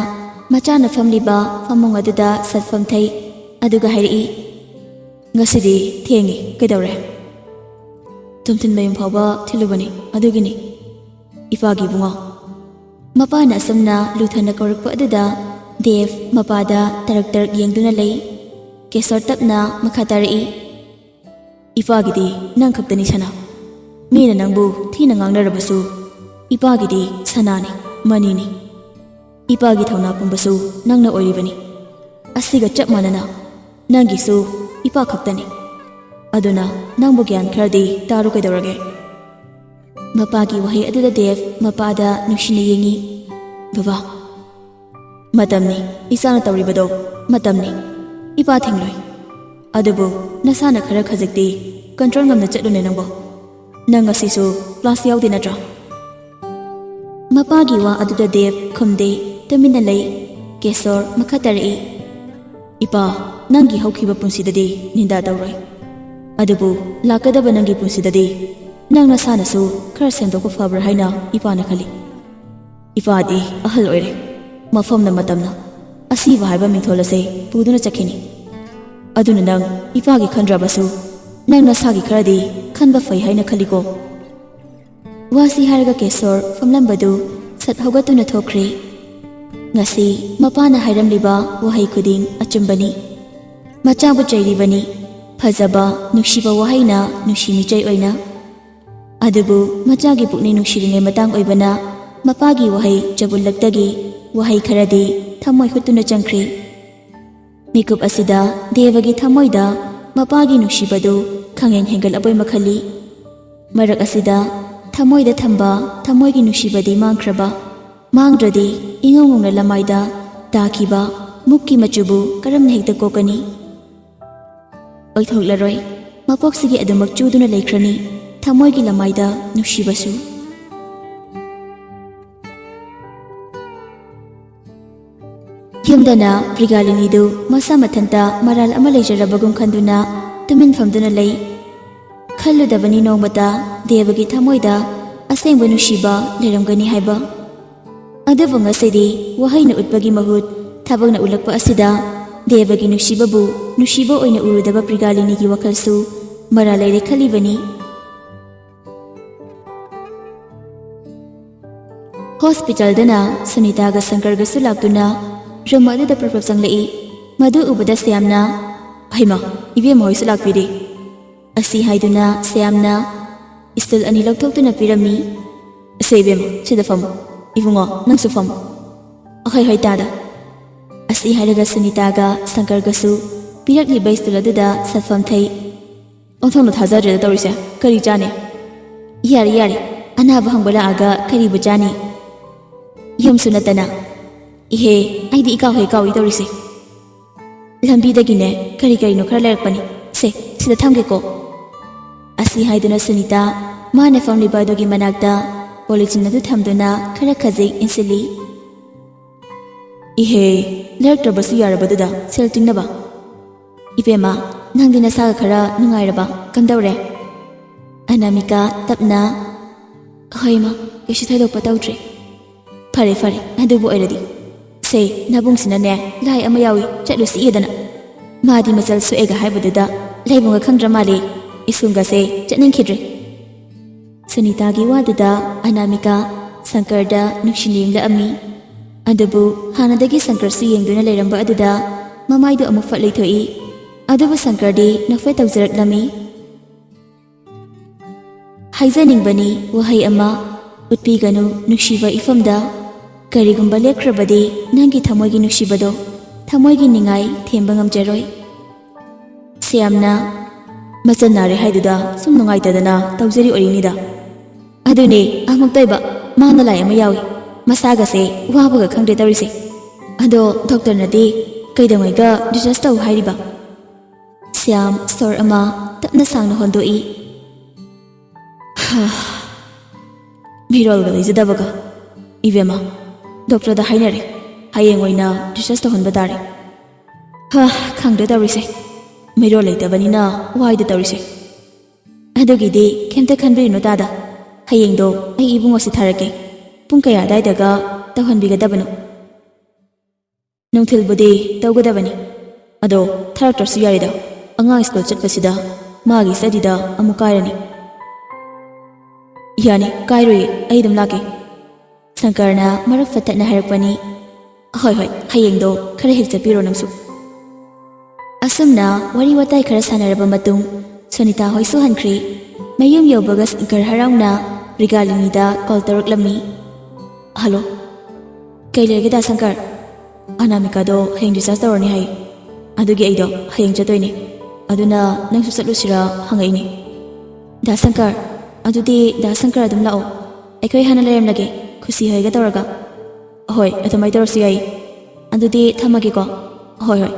ꯃꯆꯥꯅ ꯐꯝꯂꯤꯕ ꯐꯃꯨꯡ ꯑꯗꯨꯗ ꯁꯠꯐꯝ ꯊꯩ꯫ ꯑꯗꯨꯒ ꯍꯥꯏꯔꯛꯏ, "ꯉꯁꯤꯗꯤ ꯊꯦꯡꯉꯤ, ꯀꯩꯗꯧꯔꯦ?" "ꯇꯨꯝꯊꯤꯟꯕ ꯌꯨꯝ ꯐꯥꯎꯕ ꯊꯤꯜꯂꯨꯕꯅꯤ, ꯑꯗꯨꯒꯤꯅꯤ, ꯏꯄꯥꯒꯤ ꯏꯕꯨꯡꯉꯣ꯫" ꯃꯄꯥꯅ ꯑꯁꯨꯝꯅ ꯂꯨꯊꯅ ꯀꯧꯔꯛꯄ ꯑꯗꯨꯗ ꯗꯦꯕ ꯃꯄꯥꯗ ꯇꯔꯛ ꯇꯔꯛ ꯌꯦꯡꯗꯨꯅ ꯂꯩ꯫ ꯀꯦꯁꯣꯔ ꯇꯞꯅ ꯃꯈꯥ ꯇꯥꯔꯛꯏ, "ꯏꯄꯥꯒꯤꯗꯤ ꯅꯪ ꯈꯛꯇꯅꯤ ꯁꯅꯥ꯫ ꯃꯤꯅ ꯅꯪꯕꯨ ꯊꯤꯅ ꯉꯥꯡꯅꯔꯕꯁꯨ ꯏꯄꯥꯒꯤꯗꯤ ꯁꯅꯥꯅꯤ, ꯃꯅꯤꯅꯤ꯫ ꯏꯄꯥꯒꯤ ꯊꯧꯅꯥ ꯄꯨꯝꯕꯁꯨ ꯅꯪꯅ ꯑꯣꯏꯔꯤꯕꯅꯤ꯫ ꯑꯁꯤꯒ ꯆꯞ ꯃꯥꯟꯅꯅ ꯅꯪꯒꯤꯁꯨ ꯏꯄꯥ ꯈꯛꯇꯅꯤ꯫ ꯑꯗꯨꯅ ꯅꯪꯕꯨ ꯒ꯭ꯌꯥꯟ ꯈꯔꯗꯤ ꯇꯥꯔꯨ ꯀꯩꯗꯧꯔꯒꯦ?" ꯃꯄꯥꯒꯤ ꯋꯥꯍꯩ ꯑꯗꯨꯗ ꯗꯦꯕ ꯃꯄꯥꯗ ꯅꯨꯡꯁꯤꯅ ꯌꯦꯡꯉꯤ꯫ "ꯕꯕꯥ, ꯃꯇꯝꯅꯤ, ꯏꯆꯥꯅ ꯇꯧꯔꯤꯕꯗꯣ ꯃꯇꯝꯅꯤ꯫ ꯏꯄꯥ ꯊꯤꯡꯂꯣꯏ꯫ ꯑꯗꯨꯕꯨ ꯅꯁꯥꯅ ꯈꯔ ꯈꯖꯤꯛꯇꯤ ꯀꯟꯇ꯭ꯔꯣꯜ ꯉꯝꯅ ꯆꯠꯂꯨꯅꯦ ꯅꯪꯕꯣ꯫ ꯅꯪ ꯉꯁꯤꯁꯨ ꯀ꯭ꯂꯥꯁ ꯌꯥꯎꯗꯦ ꯅꯠꯇ꯭ꯔꯥ?" ꯃꯄꯥꯒꯤ ꯋꯥ ꯑꯗꯨꯗ ꯗꯦꯕ ꯈꯨꯝꯗꯦ, ꯇꯨꯃꯤꯟꯅ ꯂꯩ꯫ ꯀꯦꯁꯣꯔ ꯃꯈꯥ ꯇꯥꯔꯛꯏ, "ꯏꯄꯥ, ꯅꯪꯒꯤ ꯍꯧꯈꯤꯕ ꯄꯨꯟꯁꯤꯗꯗꯤ ꯅꯤꯟꯗꯥ ꯇꯧꯔꯣꯏ꯫ ꯑꯗꯨꯕꯨ ꯂꯥꯛꯀꯗꯕ ꯅꯪꯒꯤ ꯄꯨꯟꯁꯤꯗꯗꯤ ꯅꯪ ꯅꯁꯥꯅꯁꯨ ꯈꯔ ꯁꯦꯝꯗꯣꯛꯄ ꯐꯕ꯭ꯔꯥ ꯍꯥꯏꯅ ꯏꯄꯥꯅ ꯈꯜꯂꯤ꯫ ꯏꯄꯥꯗꯤ ꯑꯍꯜ ꯑꯣꯏꯔꯦ꯫ ꯃꯐꯝꯅ ꯃꯇꯝꯅ ꯑꯁꯤꯕ ꯍꯥꯏꯕ ꯃꯤꯡꯊꯣꯜ ꯑꯁꯦ ꯄꯨꯗꯨꯅ ꯆꯠꯈꯤꯅꯤ꯫ ꯑꯗꯨꯅ ꯅꯪ ꯏꯄꯥꯒꯤ ꯈꯟꯗ꯭ꯔꯕꯁꯨ ꯅꯪ ꯅꯁꯥꯒꯤ ꯈꯔꯗꯤ ꯈꯟꯕ ꯐꯩ ꯍꯥꯏꯅ ꯈꯜꯂꯤꯀꯣ?" ꯋꯥꯁꯤ ꯍꯥꯏꯔꯒ ꯀꯦꯁꯣꯔ ꯐꯝꯂꯝꯕꯗꯨ ꯁꯠ ꯍꯧꯒꯠꯇꯨꯅ ꯊꯣꯛꯈ꯭ꯔꯦ꯫ ꯉꯁꯤ ꯃꯄꯥꯅ ꯍꯥꯏꯔꯝꯂꯤꯕ ꯋꯥꯍꯩ ꯈꯨꯗꯤꯡ ꯑꯆꯨꯝꯕꯅꯤ꯫ ꯃꯆꯥꯕꯨ ꯆꯩꯔꯤꯕꯅꯤ꯫ ꯐꯖꯕ, ꯅꯨꯡꯁꯤꯕ ꯋꯥꯍꯩꯅ ꯅꯨꯡꯁꯤ ꯃꯤꯆꯩ ꯑꯣꯏꯅ꯫ ꯑꯗꯨꯕꯨ ꯃꯆꯥꯒꯤ ꯄꯨꯛꯅꯤꯡ ꯅꯨꯡꯁꯤꯔꯤꯉꯩ ꯃꯇꯥꯡ ꯑꯣꯏꯕꯅ ꯃꯄꯥꯒꯤ ꯋꯥꯍꯩ ꯆꯕꯨꯜꯂꯛꯇꯒꯤ ꯋꯥꯍꯩ ꯈꯔꯗꯤ ꯊꯃꯣꯏ ꯍꯨꯠꯇꯨꯅ ꯆꯪꯈ꯭ꯔꯤ꯫ ꯃꯤꯀꯨꯞ ꯑꯁꯤꯗ ꯗꯦꯕꯒꯤ ꯊꯃꯣꯏꯗ ꯃꯄꯥꯒꯤ ꯅꯨꯡꯁꯤꯕꯗꯨ ꯈꯪꯍꯦꯟ ꯍꯦꯟꯒꯠꯂꯕꯣꯏ ꯃꯈꯜꯂꯤ꯫ ꯃꯔꯛ ꯑꯁꯤꯗ ꯊꯃꯣꯏꯗ ꯊꯝꯕ ꯊꯃꯣꯏꯒꯤ ꯅꯨꯡꯁꯤꯕꯗꯤ ꯃꯥꯡꯈ꯭ꯔꯕ, ꯃꯥꯡꯗ꯭ꯔꯗꯤ ꯏꯉꯧ ꯉꯧꯅ ꯂꯃꯥꯏꯗ ꯇꯥꯈꯤꯕ ꯃꯨꯛꯀꯤ ꯃꯆꯨꯕꯨ ꯀꯔꯝꯅ ꯍꯦꯛꯇ ꯀꯣꯛꯀꯅꯤ? ꯑꯣꯏꯊꯣꯛꯂꯔꯣꯏ꯫ ꯃꯄꯣꯛꯁꯤꯒꯤ ꯑꯗꯨꯃꯛ ꯆꯨꯗꯨꯅ ꯂꯩꯈ꯭ꯔꯅꯤ ꯊꯃꯣꯏꯒꯤ ꯂꯃꯥꯏꯗ ꯅꯨꯡꯁꯤꯕꯁꯨ꯫ ꯌꯨꯝꯗꯅ ꯄ꯭ꯔꯤꯒꯥꯂꯤꯅꯤꯗꯨ ꯃꯁꯥ ꯃꯊꯟꯇ ꯃꯔꯥꯜ ꯑꯃ ꯂꯩꯖꯔꯕꯒꯨꯝ ꯈꯟꯗꯨꯅ ꯇꯨꯃꯤꯟ ꯐꯝꯗꯨꯅ ꯂꯩ꯫ ꯈꯜꯂꯨꯗꯕꯅꯤ ꯅꯣꯡꯃꯇ ꯗꯦꯕꯒꯤ ꯊꯃꯣꯏꯗ ꯑꯁꯦꯡꯕ ꯅꯨꯡꯁꯤꯕ ꯂꯩꯔꯝꯒꯅꯤ ꯍꯥꯏꯕ꯫ ꯑꯗꯨꯕꯨ ꯉꯁꯤꯗꯤ ꯋꯥꯍꯩꯅ ꯎꯠꯄꯒꯤ ꯃꯍꯨꯠ ꯊꯕꯛꯅ ꯎꯠꯂꯛꯄ ꯑꯁꯤꯗ ꯗꯦꯕꯒꯤ ꯅꯨꯡꯁꯤꯕꯕꯨ ꯅꯨꯡꯁꯤꯕ ꯑꯣꯏꯅ ꯎꯔꯨꯗꯕ ꯄ꯭ꯔꯤꯒꯥꯂꯤꯅꯤꯒꯤ ꯋꯥꯈꯜꯁꯨ ꯃꯔꯥꯜ ꯂꯩꯔꯦ ꯈꯜꯂꯤꯕꯅꯤ꯫ ꯍꯣꯁꯄꯤꯇꯥꯜꯗꯅ ꯁꯨꯅꯤꯇꯥꯒ ꯁꯪꯀꯔꯒꯁꯨ ꯂꯥꯛꯇꯨꯅ ꯔꯨꯝ ꯑꯗꯨꯗ ꯄ꯭ꯔꯞ ꯄ꯭ꯔꯞ ꯆꯪꯂꯛꯏ꯫ ꯃꯗꯨ ꯎꯕꯗ ꯁ꯭ꯌꯥꯝꯅ, "ꯍꯩꯃꯥ, ꯏꯕꯦꯝꯃ ꯍꯣꯏꯁꯨ ꯂꯥꯛꯄꯤꯔꯦ" ꯑꯁꯤ ꯍꯥꯏꯗꯨꯅ ꯁ꯭ꯌꯥꯝꯅ ꯁ꯭ꯇꯨꯜ ꯑꯅꯤ ꯂꯧꯊꯣꯛꯇꯨꯅ ꯄꯤꯔꯝꯃꯤ꯫ "ꯁꯦ ꯏꯕꯦꯝꯃ, ꯁꯤꯗ ꯐꯝꯃꯨ꯫ ꯏꯕꯨꯡꯉꯣ, ꯅꯪꯁꯨ ꯐꯝꯃꯨ꯫" "ꯑꯍꯣꯏ ꯍꯣꯏ ꯇꯥꯗ" ꯑꯁꯤ ꯍꯥꯏꯔꯒ ꯁꯨꯅꯤꯇꯥꯒ ꯁꯪꯀꯔꯒꯁꯨ ꯄꯤꯔꯛꯂꯤꯕ ꯁ꯭ꯇꯨꯜ ꯑꯗꯨꯗ ꯁꯠ ꯐꯝꯊꯩ꯫ "ꯑꯣꯟꯊꯣꯛꯅ ꯊꯥꯖꯗ꯭ꯔꯦꯗ ꯇꯧꯔꯤꯁꯦ꯫ ꯀꯔꯤ ꯆꯥꯅꯤ?" "ꯌꯥꯔꯦ, ꯌꯥꯔꯦ꯫ ꯑꯅꯥꯕ ꯍꯪꯕ ꯂꯥꯛꯑꯒ ꯀꯔꯤꯕꯨ ꯆꯥꯅꯤ? ꯌꯨꯝꯁꯨ ꯅꯠꯇꯅ꯫ ꯏꯍꯦ, ꯑꯩꯗꯤ ꯏꯀꯥꯎ ꯍꯦꯛ ꯀꯥꯎꯏ ꯇꯧꯔꯤꯁꯦ꯫ ꯂꯝꯕꯤꯗꯒꯤꯅꯦ ꯀꯔꯤ ꯀꯔꯤꯅꯣ ꯈꯔ ꯂꯩꯔꯛꯄꯅꯤ꯫ ꯁꯦ, ꯁꯤꯗ ꯊꯝꯒꯦꯀꯣ" ꯑꯁꯤ ꯍꯥꯏꯗꯨꯅ ꯁꯨꯅꯤꯇꯥ ꯃꯥꯅ ꯐꯝꯂꯤꯕ ꯑꯗꯨꯒꯤ ꯃꯅꯥꯛꯇ ꯄꯣꯂꯤꯊꯤꯟ ꯑꯗꯨ ꯊꯝꯗꯨꯅ ꯈꯔ ꯈꯖꯤꯛ ꯏꯟꯁꯤꯜꯂꯤ꯫ "ꯏꯍꯦ, ꯂꯩꯔꯛꯇ꯭ꯔꯕꯁꯨ ꯌꯥꯔꯕꯗꯨꯗ ꯁꯦꯜ ꯇꯤꯡꯅꯕ꯫ ꯏꯕꯦꯝꯃ, ꯅꯪꯗꯤ ꯅꯁꯥꯒ ꯈꯔ ꯅꯨꯡꯉꯥꯏꯔꯕ? ꯀꯝꯗꯧꯔꯦ?" ꯑꯅꯥꯃꯤꯀꯥ ꯇꯞꯅ, "ꯍꯣꯏ ꯏꯃꯥ, ꯀꯩꯁꯨ ꯊꯣꯏꯗꯣꯛꯄ ꯇꯧꯗ꯭ꯔꯦ꯫" "ꯐꯔꯦ ꯐꯔꯦ, ꯑꯗꯨꯕꯨ ꯑꯣꯏꯔꯗꯤ꯫ ꯁꯦ, ꯅꯕꯨꯡꯁꯤꯅꯅꯦ ꯂꯥꯏ ꯑꯃ ꯌꯥꯎꯏ, ꯆꯠꯂꯨꯁꯤ ꯏꯗꯅ꯫ ꯃꯥꯗꯤ ꯃꯆꯜ ꯁꯣꯛꯑꯦꯒ ꯍꯥꯏꯕꯗꯨꯗ ꯂꯩꯐꯝꯒ ꯈꯪꯗ꯭ꯔ ꯃꯥꯜꯂꯦ꯫ ꯁ꯭ꯀꯨꯜꯒꯁꯦ ꯆꯠꯅꯤꯡꯈꯤꯗ꯭ꯔꯦ꯫" ꯁꯨꯅꯤꯇꯥꯒꯤ ꯋꯥꯗꯨꯗ ꯑꯅꯥꯃꯤꯀꯥ ꯁꯪꯀꯔꯗ ꯅꯨꯡꯁꯤꯅ ꯌꯦꯡꯂꯛꯑꯝꯃꯤ꯫ ꯑꯗꯨꯕꯨ ꯍꯥꯟꯅꯗꯒꯤ ꯁꯪꯀꯔꯁꯨ ꯌꯦꯡꯗꯨꯅ ꯂꯩꯔꯝꯕ ꯑꯗꯨꯗ ꯃꯃꯥꯏꯗꯨ ꯑꯃꯨꯛ ꯐꯠ ꯂꯩꯊꯣꯛꯏ꯫ ꯑꯗꯨꯕꯨ ꯁꯪꯀꯔꯗꯤ ꯅꯣꯛꯐꯦꯠ ꯇꯧꯖꯔꯛꯂꯝꯃꯤ꯫ ꯍꯥꯏꯖꯅꯤꯡꯕꯅꯤ ꯋꯥꯍꯩ ꯑꯃ, ꯎꯠꯄꯤꯒꯅꯨ ꯅꯨꯡꯁꯤꯕ ꯏꯐꯝꯗ꯫ ꯀꯔꯤꯒꯨꯝꯕ ꯂꯦꯞꯈ꯭ꯔꯕꯗꯤ ꯅꯪꯒꯤ ꯊꯃꯣꯏꯒꯤ ꯅꯨꯡꯁꯤꯕꯗꯣ ꯊꯃꯣꯏꯒꯤ ꯅꯤꯡꯉꯥꯏ ꯊꯦꯝꯕ ꯉꯝꯖꯔꯣꯏ꯫ ꯁ꯭ꯌꯥꯝꯅ, "ꯃꯆꯟ ꯅꯥꯔꯦ ꯍꯥꯏꯗꯨꯗ ꯁꯨꯝ ꯅꯨꯡꯉꯥꯏꯇꯗꯅ ꯇꯧꯖꯔꯤ ꯑꯣꯏꯔꯤꯅꯤꯗ꯫ ꯑꯗꯨꯅꯦ ꯑꯃꯨꯛꯇꯣꯏꯕ, ꯃꯥ ꯅꯂꯥꯏ ꯑꯃ ꯌꯥꯎꯏ꯫ ꯃꯁꯥꯒꯁꯦ ꯋꯥꯕꯒ ꯈꯪꯗ꯭ꯔꯦ ꯇꯧꯔꯤꯁꯦ꯫ ꯑꯗꯣ ꯗꯣꯛꯇꯔꯅꯗꯤ ꯀꯩꯗꯧꯉꯩꯒ ꯗꯤꯁꯆꯥꯔꯖ ꯇꯧ ꯍꯥꯏꯔꯤꯕ?" ꯁ꯭ꯌꯥꯝ ꯁꯣꯔ ꯑꯃ ꯇꯞꯅ ꯁꯥꯡꯅ ꯍꯣꯟꯗꯣꯛꯏ꯫ ꯍꯥ, ꯃꯤꯔꯣꯜꯒ ꯂꯩꯖꯗꯕꯒ꯫ ꯏꯕꯦꯝꯃ, ꯗꯣꯛꯇꯔꯗ ꯍꯥꯏꯅꯔꯦ, ꯍꯌꯦꯡ ꯑꯣꯏꯅ ꯗꯤꯁꯆꯥꯔꯖ ꯇꯧꯍꯟꯕ ꯇꯥꯔꯦ꯫ ꯍꯥ, ꯈꯪꯗ꯭ꯔꯦ ꯇꯧꯔꯤꯁꯦ, ꯃꯤꯔꯣꯜ ꯂꯩꯇꯕꯅꯤꯅ ꯋꯥꯏꯗ ꯇꯧꯔꯤꯁꯦ꯫ ꯑꯗꯨꯒꯤꯗꯤ ꯀꯩꯝꯇ ꯈꯟꯕꯤꯔꯨꯅꯨ ꯇꯥꯗ, ꯍꯌꯦꯡꯗꯣ ꯑꯩ ꯏꯕꯨꯡꯉꯣꯁꯤ ꯊꯥꯔꯛꯀꯦ꯫ ꯄꯨꯡ ꯀꯌꯥ ꯑꯗꯥꯏꯗꯒ ꯇꯧꯍꯟꯕꯤꯒꯗꯕꯅꯣ? ꯅꯨꯡꯊꯤꯜꯕꯨꯗꯤ ꯇꯧꯒꯗꯕꯅꯤ꯫ ꯑꯗꯣ ꯊꯥꯔꯛꯇ꯭ꯔꯁꯨ ꯌꯥꯔꯦꯗ, ꯑꯉꯥꯡ ꯁ꯭ꯀꯨꯜ ꯆꯠꯄꯁꯤꯗ ꯃꯥꯒꯤ ꯁ꯭ꯇꯗꯤꯗ ꯑꯃꯨꯛ ꯀꯥꯏꯔꯅꯤ꯫ ꯌꯥꯅꯤ, ꯀꯥꯏꯔꯣꯏꯌꯦ, ꯑꯩ ꯑꯗꯨꯝ ꯂꯥꯛꯀꯦ꯫ ꯁꯪꯀꯔꯅ ꯃꯔꯛ ꯐꯠꯇꯠꯅ ꯍꯥꯏꯔꯛꯄꯅꯤ꯫ "ꯍꯣꯏ ꯍꯣꯏ, ꯍꯌꯦꯡꯗꯣ ꯈꯔ ꯍꯦꯛ ꯆꯠꯄꯤꯔꯣ ꯅꯪꯁꯨ꯫" ꯑꯁꯨꯝꯅ ꯋꯥꯔꯤ ꯋꯥꯇꯥꯏ ꯈꯔ ꯁꯥꯟꯅꯔꯕ ꯃꯇꯨꯡ ꯁꯣꯅꯤꯇꯥ ꯍꯣꯏꯁꯨ ꯍꯟꯈ꯭ꯔꯦ꯫ ꯃꯌꯨꯝ ꯌꯧꯕꯒ ꯁꯪꯀꯔ ꯍꯔꯥꯎꯅ ꯔꯤꯒꯥꯂꯤꯅꯤꯗ ꯀꯣꯜ ꯇꯧꯔꯛꯂꯝꯃꯤ꯫ "ꯍꯜꯂꯣ, ꯀꯩ ꯂꯩꯔꯒꯦ ꯗꯥ ꯁꯪꯀꯔ?" "ꯑꯅꯥꯃꯤꯀꯥꯗꯣ ꯍꯌꯦꯡ ꯗꯤꯁꯆꯥꯔꯖ ꯇꯧꯔꯅꯤ ꯍꯥꯏ, ꯑꯗꯨꯒꯤ ꯑꯩꯗꯣ ꯍꯌꯦꯡ ꯆꯠꯇꯣꯏꯅꯦ꯫ ꯑꯗꯨꯅ ꯅꯪꯁꯨ ꯆꯠꯂꯨꯁꯤꯔꯥ ꯍꯪꯉꯛꯏꯅꯦ꯫" "ꯗꯥ ꯁꯪꯀꯔ, ꯑꯗꯨꯗꯤ ꯗꯥ ꯁꯪꯀꯔ ꯑꯗꯨꯝ ꯂꯥꯛꯑꯣ, ꯑꯩꯈꯣꯏ ꯍꯥꯟꯅ ꯂꯩꯔꯝꯂꯒꯦ ꯈꯨꯁꯤ ꯍꯣꯏꯒ ꯇꯧꯔꯒ꯫" "ꯍꯣꯏ, ꯑꯗꯨꯃꯥꯏꯅ ꯇꯧꯔꯁꯨ ꯌꯥꯏ꯫ ꯑꯗꯨꯗꯤ ꯊꯝꯃꯒꯦꯀꯣ꯫" "ꯍꯣꯏ ꯍꯣꯏ꯫"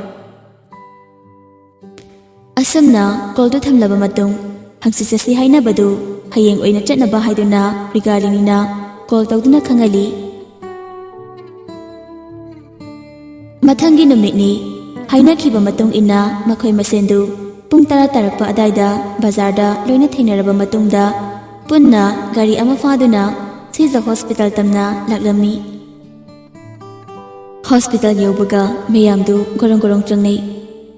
ꯑꯁꯨꯝꯅ ꯀꯣꯜꯗꯨ ꯊꯝꯂꯕ ꯃꯇꯨꯡ ꯍꯪꯆꯤꯠ ꯆꯠꯁꯤ ꯍꯥꯏꯅꯕꯗꯨ ꯍꯌꯦꯡ ꯑꯣꯏꯅ ꯆꯠꯅꯕ ꯍꯥꯏꯗꯨꯅ ꯔꯤꯒꯥꯂꯤꯅꯤꯅ ꯀꯣꯜ ꯇꯧꯗꯨꯅ ꯈꯪꯍꯜꯂꯤ꯫ ꯃꯊꯪꯒꯤ ꯅꯨꯃꯤꯠꯅꯤ꯫ ꯍꯥꯏꯅꯈꯤꯕ ꯃꯇꯨꯡ ꯏꯟꯅ ꯃꯈꯣꯏ ꯃꯁꯦꯟꯗꯨ ꯄꯨꯡ ꯇꯔꯥ ꯇꯥꯔꯛꯄ ꯑꯗꯥꯏꯗ ꯕꯖꯥꯔꯗ ꯂꯣꯏꯅ ꯊꯦꯡꯅꯔꯕ ꯃꯇꯨꯡꯗ ꯄꯨꯟꯅ ꯒꯥꯔꯤ ꯑꯃ ꯐꯥꯗꯨꯅ ꯁꯤꯖ ꯍꯣꯁꯄꯤꯇꯥꯜ ꯇꯝꯅ ꯂꯥꯛꯂꯝꯃꯤ꯫ ꯍꯣꯁꯄꯤꯇꯥꯜ ꯌꯧꯕꯒ ꯃꯌꯥꯝꯗꯨ ꯒꯣꯔꯣꯡ ꯒꯣꯔꯣꯡ ꯆꯪꯅꯩ꯫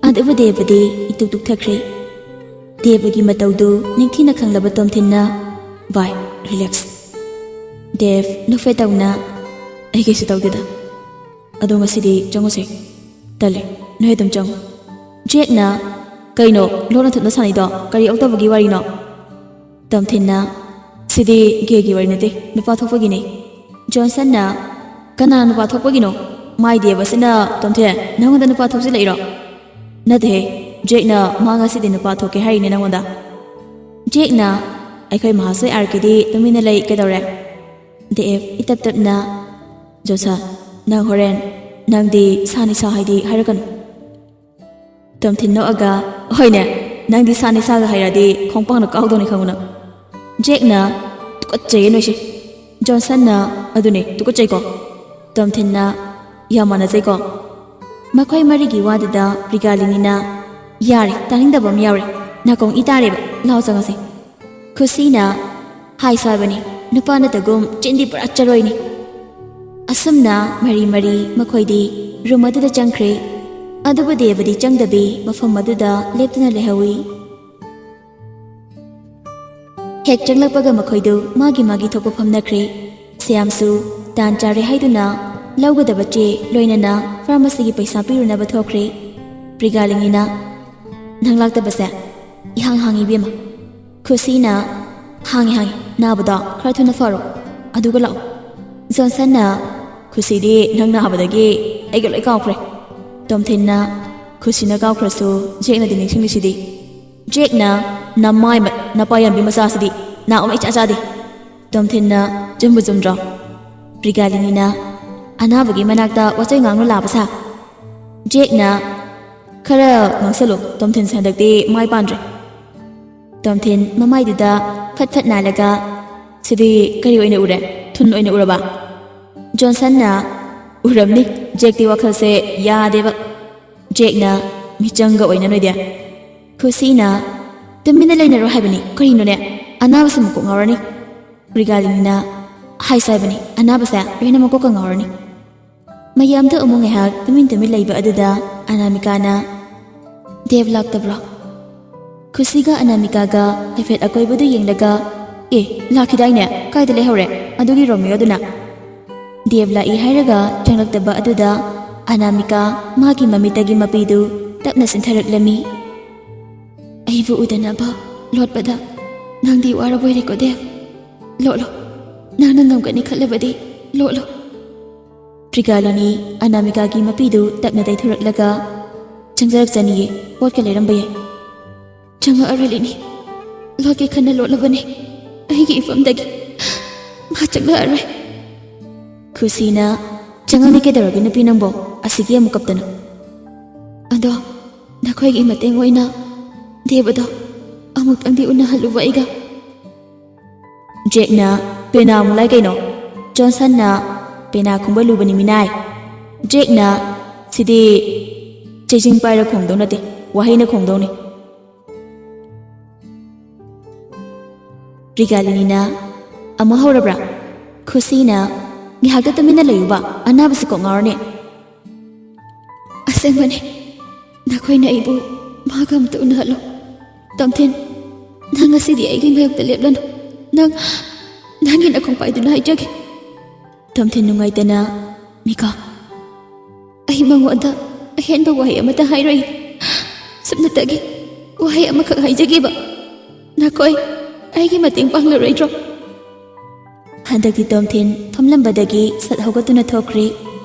ꯑꯗꯨꯕꯨ ꯗꯦꯕꯗꯤ ꯏꯇꯨꯛ ꯇꯨꯛꯊꯈ꯭ꯔꯦ꯫ ꯗꯦꯕꯒꯤ ꯃꯇꯧꯗꯨ ꯅꯤꯡꯊꯤꯅ ꯈꯪꯂꯕ ꯇꯣꯝꯊꯤꯟꯅ, "ꯚꯥꯏ, ꯔꯤꯂꯦꯛꯁ꯫" ꯗꯦꯕ ꯅꯣꯛꯐꯦꯠ ꯇꯧꯅ, "ꯑꯩ ꯀꯩꯁꯨ ꯇꯧꯗꯦꯗ, ꯑꯗꯣ ꯉꯁꯤꯗꯤ ꯆꯪꯉꯨꯁꯦ꯫ ꯇꯜꯂꯦ, ꯅꯣꯏ ꯑꯗꯨꯝ ꯆꯪꯉꯨ꯫ ꯖꯦꯛꯅ, "ꯀꯩꯅꯣ ꯂꯣꯟꯅ ꯊꯨꯞꯅ ꯁꯥꯟꯅꯩꯗꯣ? ꯀꯔꯤ ꯑꯣꯛꯇꯕꯒꯤ ꯋꯥꯔꯤꯅꯣ?" ꯇꯣꯝꯊꯤꯟꯅ, "ꯁꯤꯗꯤ ꯒꯦꯒꯤ ꯋꯥꯔꯤ ꯅꯠꯇꯦ, ꯅꯨꯄꯥ ꯊꯣꯛꯄꯒꯤꯅꯦ꯫" ꯖꯣꯟꯁꯟꯅ, "ꯀꯅꯥ ꯅꯨꯄꯥ ꯊꯣꯛꯄꯒꯤꯅꯣ? ꯃꯥꯏ ꯗꯦꯕꯁꯤꯅ ꯇꯣꯝꯊꯤꯟ ꯅꯉꯣꯟꯗ ꯅꯨꯄꯥ ꯊꯣꯛꯆꯤꯜꯂꯛꯏꯔꯣ?" "ꯅꯠꯇꯦꯍꯦ, ꯖꯦꯛꯅ ꯃꯥ ꯉꯁꯤꯗꯤ ꯅꯨꯄꯥ ꯊꯣꯛꯀꯦ ꯍꯥꯏꯔꯤꯅꯦ ꯅꯉꯣꯟꯗ꯫" ꯖꯦꯛꯅ, "ꯑꯩꯈꯣꯏ ꯃꯍꯥꯁꯣꯏ ꯑꯥꯔ ꯀꯦꯗꯤ ꯇꯨꯃꯤꯟꯅ ꯂꯩ ꯀꯩꯗꯧꯔꯦ?" ꯗꯦꯕ ꯏꯇꯞ ꯇꯞꯅ, "ꯖꯣꯁꯟ, ꯅꯪ ꯍꯣꯔꯦꯟ ꯅꯪꯗꯤ ꯁꯥ ꯅꯤꯁꯥ ꯍꯥꯏꯗꯤ ꯍꯥꯏꯔꯛꯀꯅꯨ꯫" ꯇꯣꯝꯊꯤꯟ ꯅꯣꯛꯑꯒ, "ꯍꯣꯏꯅꯦ, ꯅꯪꯗꯤ ꯁꯥ ꯅꯤꯁꯥꯒ ꯍꯥꯏꯔꯗꯤ ꯈꯣꯡꯄꯥꯛꯅ ꯀꯥꯎꯗꯧꯅꯤ ꯈꯪꯉꯨꯅ꯫" ꯖꯦꯛꯅ, "ꯇꯨꯀꯠꯆꯩꯌꯦ ꯅꯣꯏꯁꯦ꯫" ꯖꯣꯟꯁꯟꯅ, "ꯑꯗꯨꯅꯦ, ꯇꯨꯀꯠꯆꯩꯀꯣ꯫" ꯇꯣꯝꯊꯤꯟꯅ, "ꯌꯥꯝ ꯃꯥꯟꯅꯖꯩꯀꯣ꯫" ꯃꯈꯣꯏ ꯃꯔꯤꯒꯤ ꯋꯥꯗꯨꯗ ꯄ꯭ꯔꯤꯒꯥꯂꯤꯅꯤꯅ, "ꯌꯥꯔꯦ, ꯇꯥꯅꯤꯡꯗꯕ ꯑꯃ ꯌꯥꯎꯔꯦ꯫ ꯅꯥꯀꯣꯡ ꯏ ꯇꯥꯔꯦꯕ꯫ ꯂꯥꯎ ꯆꯪꯉꯁꯦ꯫" ꯈꯨꯁꯤꯅ, "ꯍꯥꯏꯁꯨ ꯍꯥꯏꯕꯅꯤ, ꯅꯨꯄꯥ ꯅꯠꯇꯒꯨꯝ ꯆꯤꯟꯗꯤ ꯄꯨꯔꯥ ꯆꯔꯣꯏꯅꯤ꯫" ꯑꯁꯨꯝꯅ ꯃꯔꯤ ꯃꯔꯤ ꯃꯈꯣꯏꯗꯤ ꯔꯨꯝ ꯑꯗꯨꯗ ꯆꯪꯈ꯭ꯔꯦ꯫ ꯑꯗꯨꯕꯨ ꯗꯦꯕꯗꯤ ꯆꯪꯗꯕꯤ ꯃꯐꯝ ꯑꯗꯨꯗ ꯂꯦꯞꯇꯨꯅ ꯂꯩꯍꯧꯏ꯫ ꯍꯦꯛ ꯆꯪꯂꯛꯄꯒ ꯃꯈꯣꯏꯗꯨ ꯃꯥꯒꯤ ꯃꯥꯒꯤ ꯊꯣꯛꯄ ꯐꯝꯅꯈ꯭ꯔꯦ꯫ ꯁ꯭ꯌꯥꯝꯁꯨ ꯇꯥꯟ ꯆꯥꯔꯦ ꯍꯥꯏꯗꯨꯅ ꯂꯧꯒꯗꯕ ꯆꯦ ꯂꯣꯏꯅꯅ ꯐꯥꯔꯃꯥꯁꯤꯒꯤ ꯄꯩꯁꯥ ꯄꯤꯔꯨꯅꯕ ꯊꯣꯛꯈ꯭ꯔꯦ꯫ ꯄ꯭ꯔꯤꯒꯥꯂꯤꯅꯤꯅ, "ꯅꯪ ꯂꯥꯛꯇꯕꯁꯦ ꯏꯍꯥꯡ ꯍꯥꯡꯉꯤ ꯏꯕꯦꯝꯃ꯫" ꯈꯨꯁꯤꯅ, "ꯍꯥꯡꯉꯤ ꯍꯥꯡꯉꯤ, ꯅꯥꯕꯗꯣ ꯈꯔ ꯊꯨꯅ ꯐꯔꯣ, ꯑꯗꯨꯒ ꯂꯥꯛꯑꯣ꯫" ꯖꯣꯟꯁꯟꯅ, "ꯈꯨꯁꯤꯗꯤ ꯅꯪ ꯅꯥꯕꯗꯒꯤ ꯑꯩꯒ ꯂꯣꯏ ꯀꯥꯎꯈ꯭ꯔꯦ꯫" ꯇꯣꯝꯊꯤꯟꯅ, "ꯈꯨꯁꯤꯅ ꯀꯥꯎꯈ꯭ꯔꯁꯨ ꯖꯦꯛꯅꯗꯤ ꯅꯤꯡꯁꯤꯡꯂꯤꯁꯤꯗꯤ꯫" ꯖꯦꯛꯅ, "ꯅꯃꯥꯏ ꯃꯠ, ꯅꯄꯥ ꯌꯥꯝꯕꯤ ꯃꯆꯥꯁꯤꯗꯤ ꯅꯥꯎ ꯑꯃ ꯏꯆꯥ ꯆꯥꯗꯦ꯫" ꯇꯣꯝꯊꯤꯟꯅ, "ꯆꯨꯝꯕꯨ ꯆꯨꯝꯗ꯭ꯔꯣ?" ꯄ꯭ꯔꯤꯒꯥꯂꯤꯅꯤꯅ, "ꯑꯅꯥꯕꯒꯤ ꯃꯅꯥꯛꯇ ꯋꯥꯆꯣꯏ ꯉꯥꯡꯅ ꯂꯥꯕ ꯁꯥ?" ꯖꯦꯛꯅ, "ꯈꯔ ꯉꯥꯡꯁꯜꯂꯨ, ꯇꯣꯝꯊꯤꯟꯁꯦ ꯍꯟꯗꯛꯇꯤ ꯃꯥꯏ ꯄꯥꯟꯗ꯭ꯔꯦ꯫" ꯇꯣꯝꯊꯤꯟ ꯃꯃꯥꯏꯗꯨꯗ ꯐꯠ ꯐꯠ ꯅꯥꯜꯂꯒ, "ꯁꯤꯗꯤ ꯀꯔꯤ ꯑꯣꯏꯅ ꯎꯔꯦ? ꯊꯨꯟ ꯑꯣꯏꯅ ꯎꯔꯕ?" ꯖꯣꯟꯁꯟꯅ, "ꯎꯔꯝꯅꯤ, ꯖꯦꯛꯇꯤ ꯋꯥꯈꯜꯁꯦ ꯌꯥꯗꯦꯕ꯫" ꯖꯦꯛꯅ, "ꯃꯤꯆꯪꯒ ꯑꯣꯏꯅ ꯅꯣꯏꯗꯤ꯫" ꯈꯨꯁꯤꯅ, "ꯇꯨꯃꯤꯟꯅ ꯂꯩꯅꯔꯣ ꯍꯥꯏꯕꯅꯤ, ꯀꯔꯤꯅꯣꯅꯦ? ꯑꯅꯥꯕꯁꯤ ꯃꯀꯣꯛ ꯉꯥꯎꯔꯅꯤ꯫" ꯄ꯭ꯔꯤꯒꯥꯂꯤꯅꯤꯅ, "ꯍꯥꯏꯁꯨ ꯍꯥꯏꯕꯅꯤ, ꯑꯅꯥꯕꯁꯦ ꯂꯣꯏꯅ ꯃꯀꯣꯛꯀ ꯉꯥꯎꯔꯅꯤ꯫" ꯃꯌꯥꯝꯗ ꯑꯃꯨꯛ ꯉꯥꯏꯍꯥꯛ ꯇꯨꯃꯤꯟ ꯇꯨꯃꯤꯟ ꯂꯩꯕ ꯑꯗꯨꯗ ꯑꯅꯥꯃꯤꯀꯥꯅ, "ꯗꯦꯕ ꯂꯥꯛꯇꯕ꯭ꯔꯣ?" ꯈꯨꯁꯤꯒ ꯑꯅꯥꯃꯤꯀꯥꯒ ꯍꯥꯏꯐꯦꯠ ꯑꯀꯣꯏꯕꯗꯨ ꯌꯦꯡꯂꯒ, "ꯑꯦ, ꯂꯥꯛꯈꯤꯗꯥꯏꯅꯦ? ꯀꯥꯏꯗ ꯂꯩꯍꯧꯔꯦ ꯑꯗꯨꯒꯤ ꯔꯣꯃꯤꯌꯣꯗꯨꯅ?" "ꯗꯦꯕ ꯂꯥꯛꯏ ꯍꯥꯏꯔꯒ ꯈꯪꯂꯛꯇꯕ ꯑꯗꯨꯗ ꯑꯅꯥꯃꯤꯀꯥ ꯃꯥꯒꯤ ꯃꯃꯤꯠꯇꯒꯤ ꯃꯄꯤꯗꯨ ꯇꯞꯅ ꯆꯤꯟꯊꯔꯛꯂꯝꯃꯤ꯫ ꯑꯩꯕꯨ ꯎꯗꯅꯕ ꯂꯣꯠꯄꯗ ꯅꯪꯗꯤ ꯋꯥꯔꯕꯣꯏꯔꯦꯀꯣ ꯗꯦꯕ꯫ ꯂꯣꯠꯂꯣ, ꯅꯪꯅ ꯉꯝꯒꯅꯤ ꯈꯜꯂꯕꯗꯤ ꯂꯣꯠꯂꯣ꯫ ꯃ꯭ꯔꯤꯒꯥꯂꯤꯅꯤ ꯑꯅꯥꯃꯤꯀꯥꯒꯤ ꯃꯄꯤꯗꯨ ꯇꯞꯅ ꯇꯩꯊꯣꯔꯛꯂꯒ, "ꯆꯪꯖꯔꯛꯆꯅꯤꯌꯦ, ꯄꯣꯠꯀ ꯂꯩꯔꯝꯕ ꯌꯥꯏ"꯫ "ꯆꯪꯉꯛꯑꯔꯣꯏ ꯂꯤꯅꯤ, ꯂꯣꯠꯀꯦ ꯈꯟꯅ ꯂꯣꯠꯂꯕꯅꯦ꯫ ꯑꯩꯒꯤ ꯏꯐꯝꯗꯒꯤ ꯃꯥ ꯆꯪꯂꯛꯑꯔꯣꯏ"꯫ ꯈꯨꯁꯤꯅ, "ꯆꯪꯉꯛꯂꯤ ꯀꯩꯗꯧꯔꯒꯦ ꯅꯨꯄꯤ ꯅꯪꯕꯣ? ꯑꯁꯤꯒꯤ ꯑꯃꯨꯛ ꯀꯞꯇꯅ"꯫ "ꯑꯗꯣ ꯅꯈꯣꯏꯒꯤ ꯃꯇꯦꯡ ꯑꯣꯏꯅ ꯗꯦꯕꯗꯣ ꯑꯃꯨꯛꯇꯪꯗꯤ ꯎꯅꯍꯜꯂꯨꯕ ꯑꯩꯒ"꯫ ꯖꯦꯛꯅ, "ꯄꯦꯅꯥ ꯑꯃꯨꯛ ꯂꯥꯏ ꯀꯩꯅꯣ?" ꯖꯣꯟꯁꯟꯅ, "ꯄꯦꯅꯥ ꯈꯣꯡꯕ ꯂꯨꯕꯅꯤ ꯃꯤꯅꯥꯏ"꯫ ꯖꯦꯛꯅ, "ꯁꯤꯗꯤ ꯆꯩꯖꯤꯡ ꯄꯥꯏꯔ ꯈꯣꯡꯗꯧ ꯅꯠꯇꯦ, ꯋꯥꯍꯩꯅ ꯈꯣꯡꯗꯧꯅꯤ"꯫ ꯃ꯭ꯔꯤꯒꯥꯂꯤꯅꯤꯅ, "ꯑꯃꯨꯛ ꯍꯧꯔꯕ꯭ꯔꯥ?" ꯈꯨꯁꯤꯅ, "ꯉꯥꯏꯍꯥꯛꯇ ꯇꯨꯃꯤꯟꯅ ꯂꯩꯌꯨꯕ, ꯑꯅꯥꯕꯁꯤ ꯀꯣꯛ ꯉꯥꯎꯔꯅꯤ"꯫ "ꯑꯁꯦꯡꯕꯅꯦ, ꯅꯈꯣꯏꯅ ꯑꯩꯕꯨ ꯃꯥꯒ ꯑꯝꯇ ꯎꯅꯍꯜꯂꯣ꯫ ꯇꯣꯝꯊꯤꯟ, ꯅꯪ ꯉꯁꯤꯗꯤ ꯑꯩꯒꯤ ꯃꯥꯌꯣꯛꯇ ꯂꯦꯞꯂꯅꯨ꯫ ꯅꯪ, ꯅꯪꯒꯤ ꯅꯈꯣꯡ ꯄꯥꯏꯗꯨꯅ ꯍꯥꯏꯖꯒꯦ"꯫ ꯇꯣꯝꯊꯤꯟ ꯅꯨꯡꯉꯥꯏꯇꯅ, "ꯃꯤꯀꯥ, ꯑꯩ ꯃꯉꯣꯟꯗ ꯑꯍꯦꯟꯕ ꯋꯥꯍꯩ ꯑꯃꯠꯇ ꯍꯥꯏꯔꯣꯏ꯫ ꯁꯨꯞꯅꯇꯒꯤ ꯋꯥꯍꯩ ꯑꯃꯈꯛ ꯍꯥꯏꯖꯒꯦꯕ꯫ ꯅꯈꯣꯏ ꯑꯩꯒꯤ ꯃꯇꯦꯡ ꯄꯥꯡꯂꯔꯣꯏꯗ꯭ꯔꯣ?" ꯍꯟꯗꯛꯇꯤ ꯇꯣꯝꯊꯤꯟ ꯐꯝꯂꯝꯕꯗꯒꯤ ꯁꯠ ꯍꯧꯒꯠꯇꯨꯅ ꯊꯣꯛꯈ꯭ꯔꯤ꯫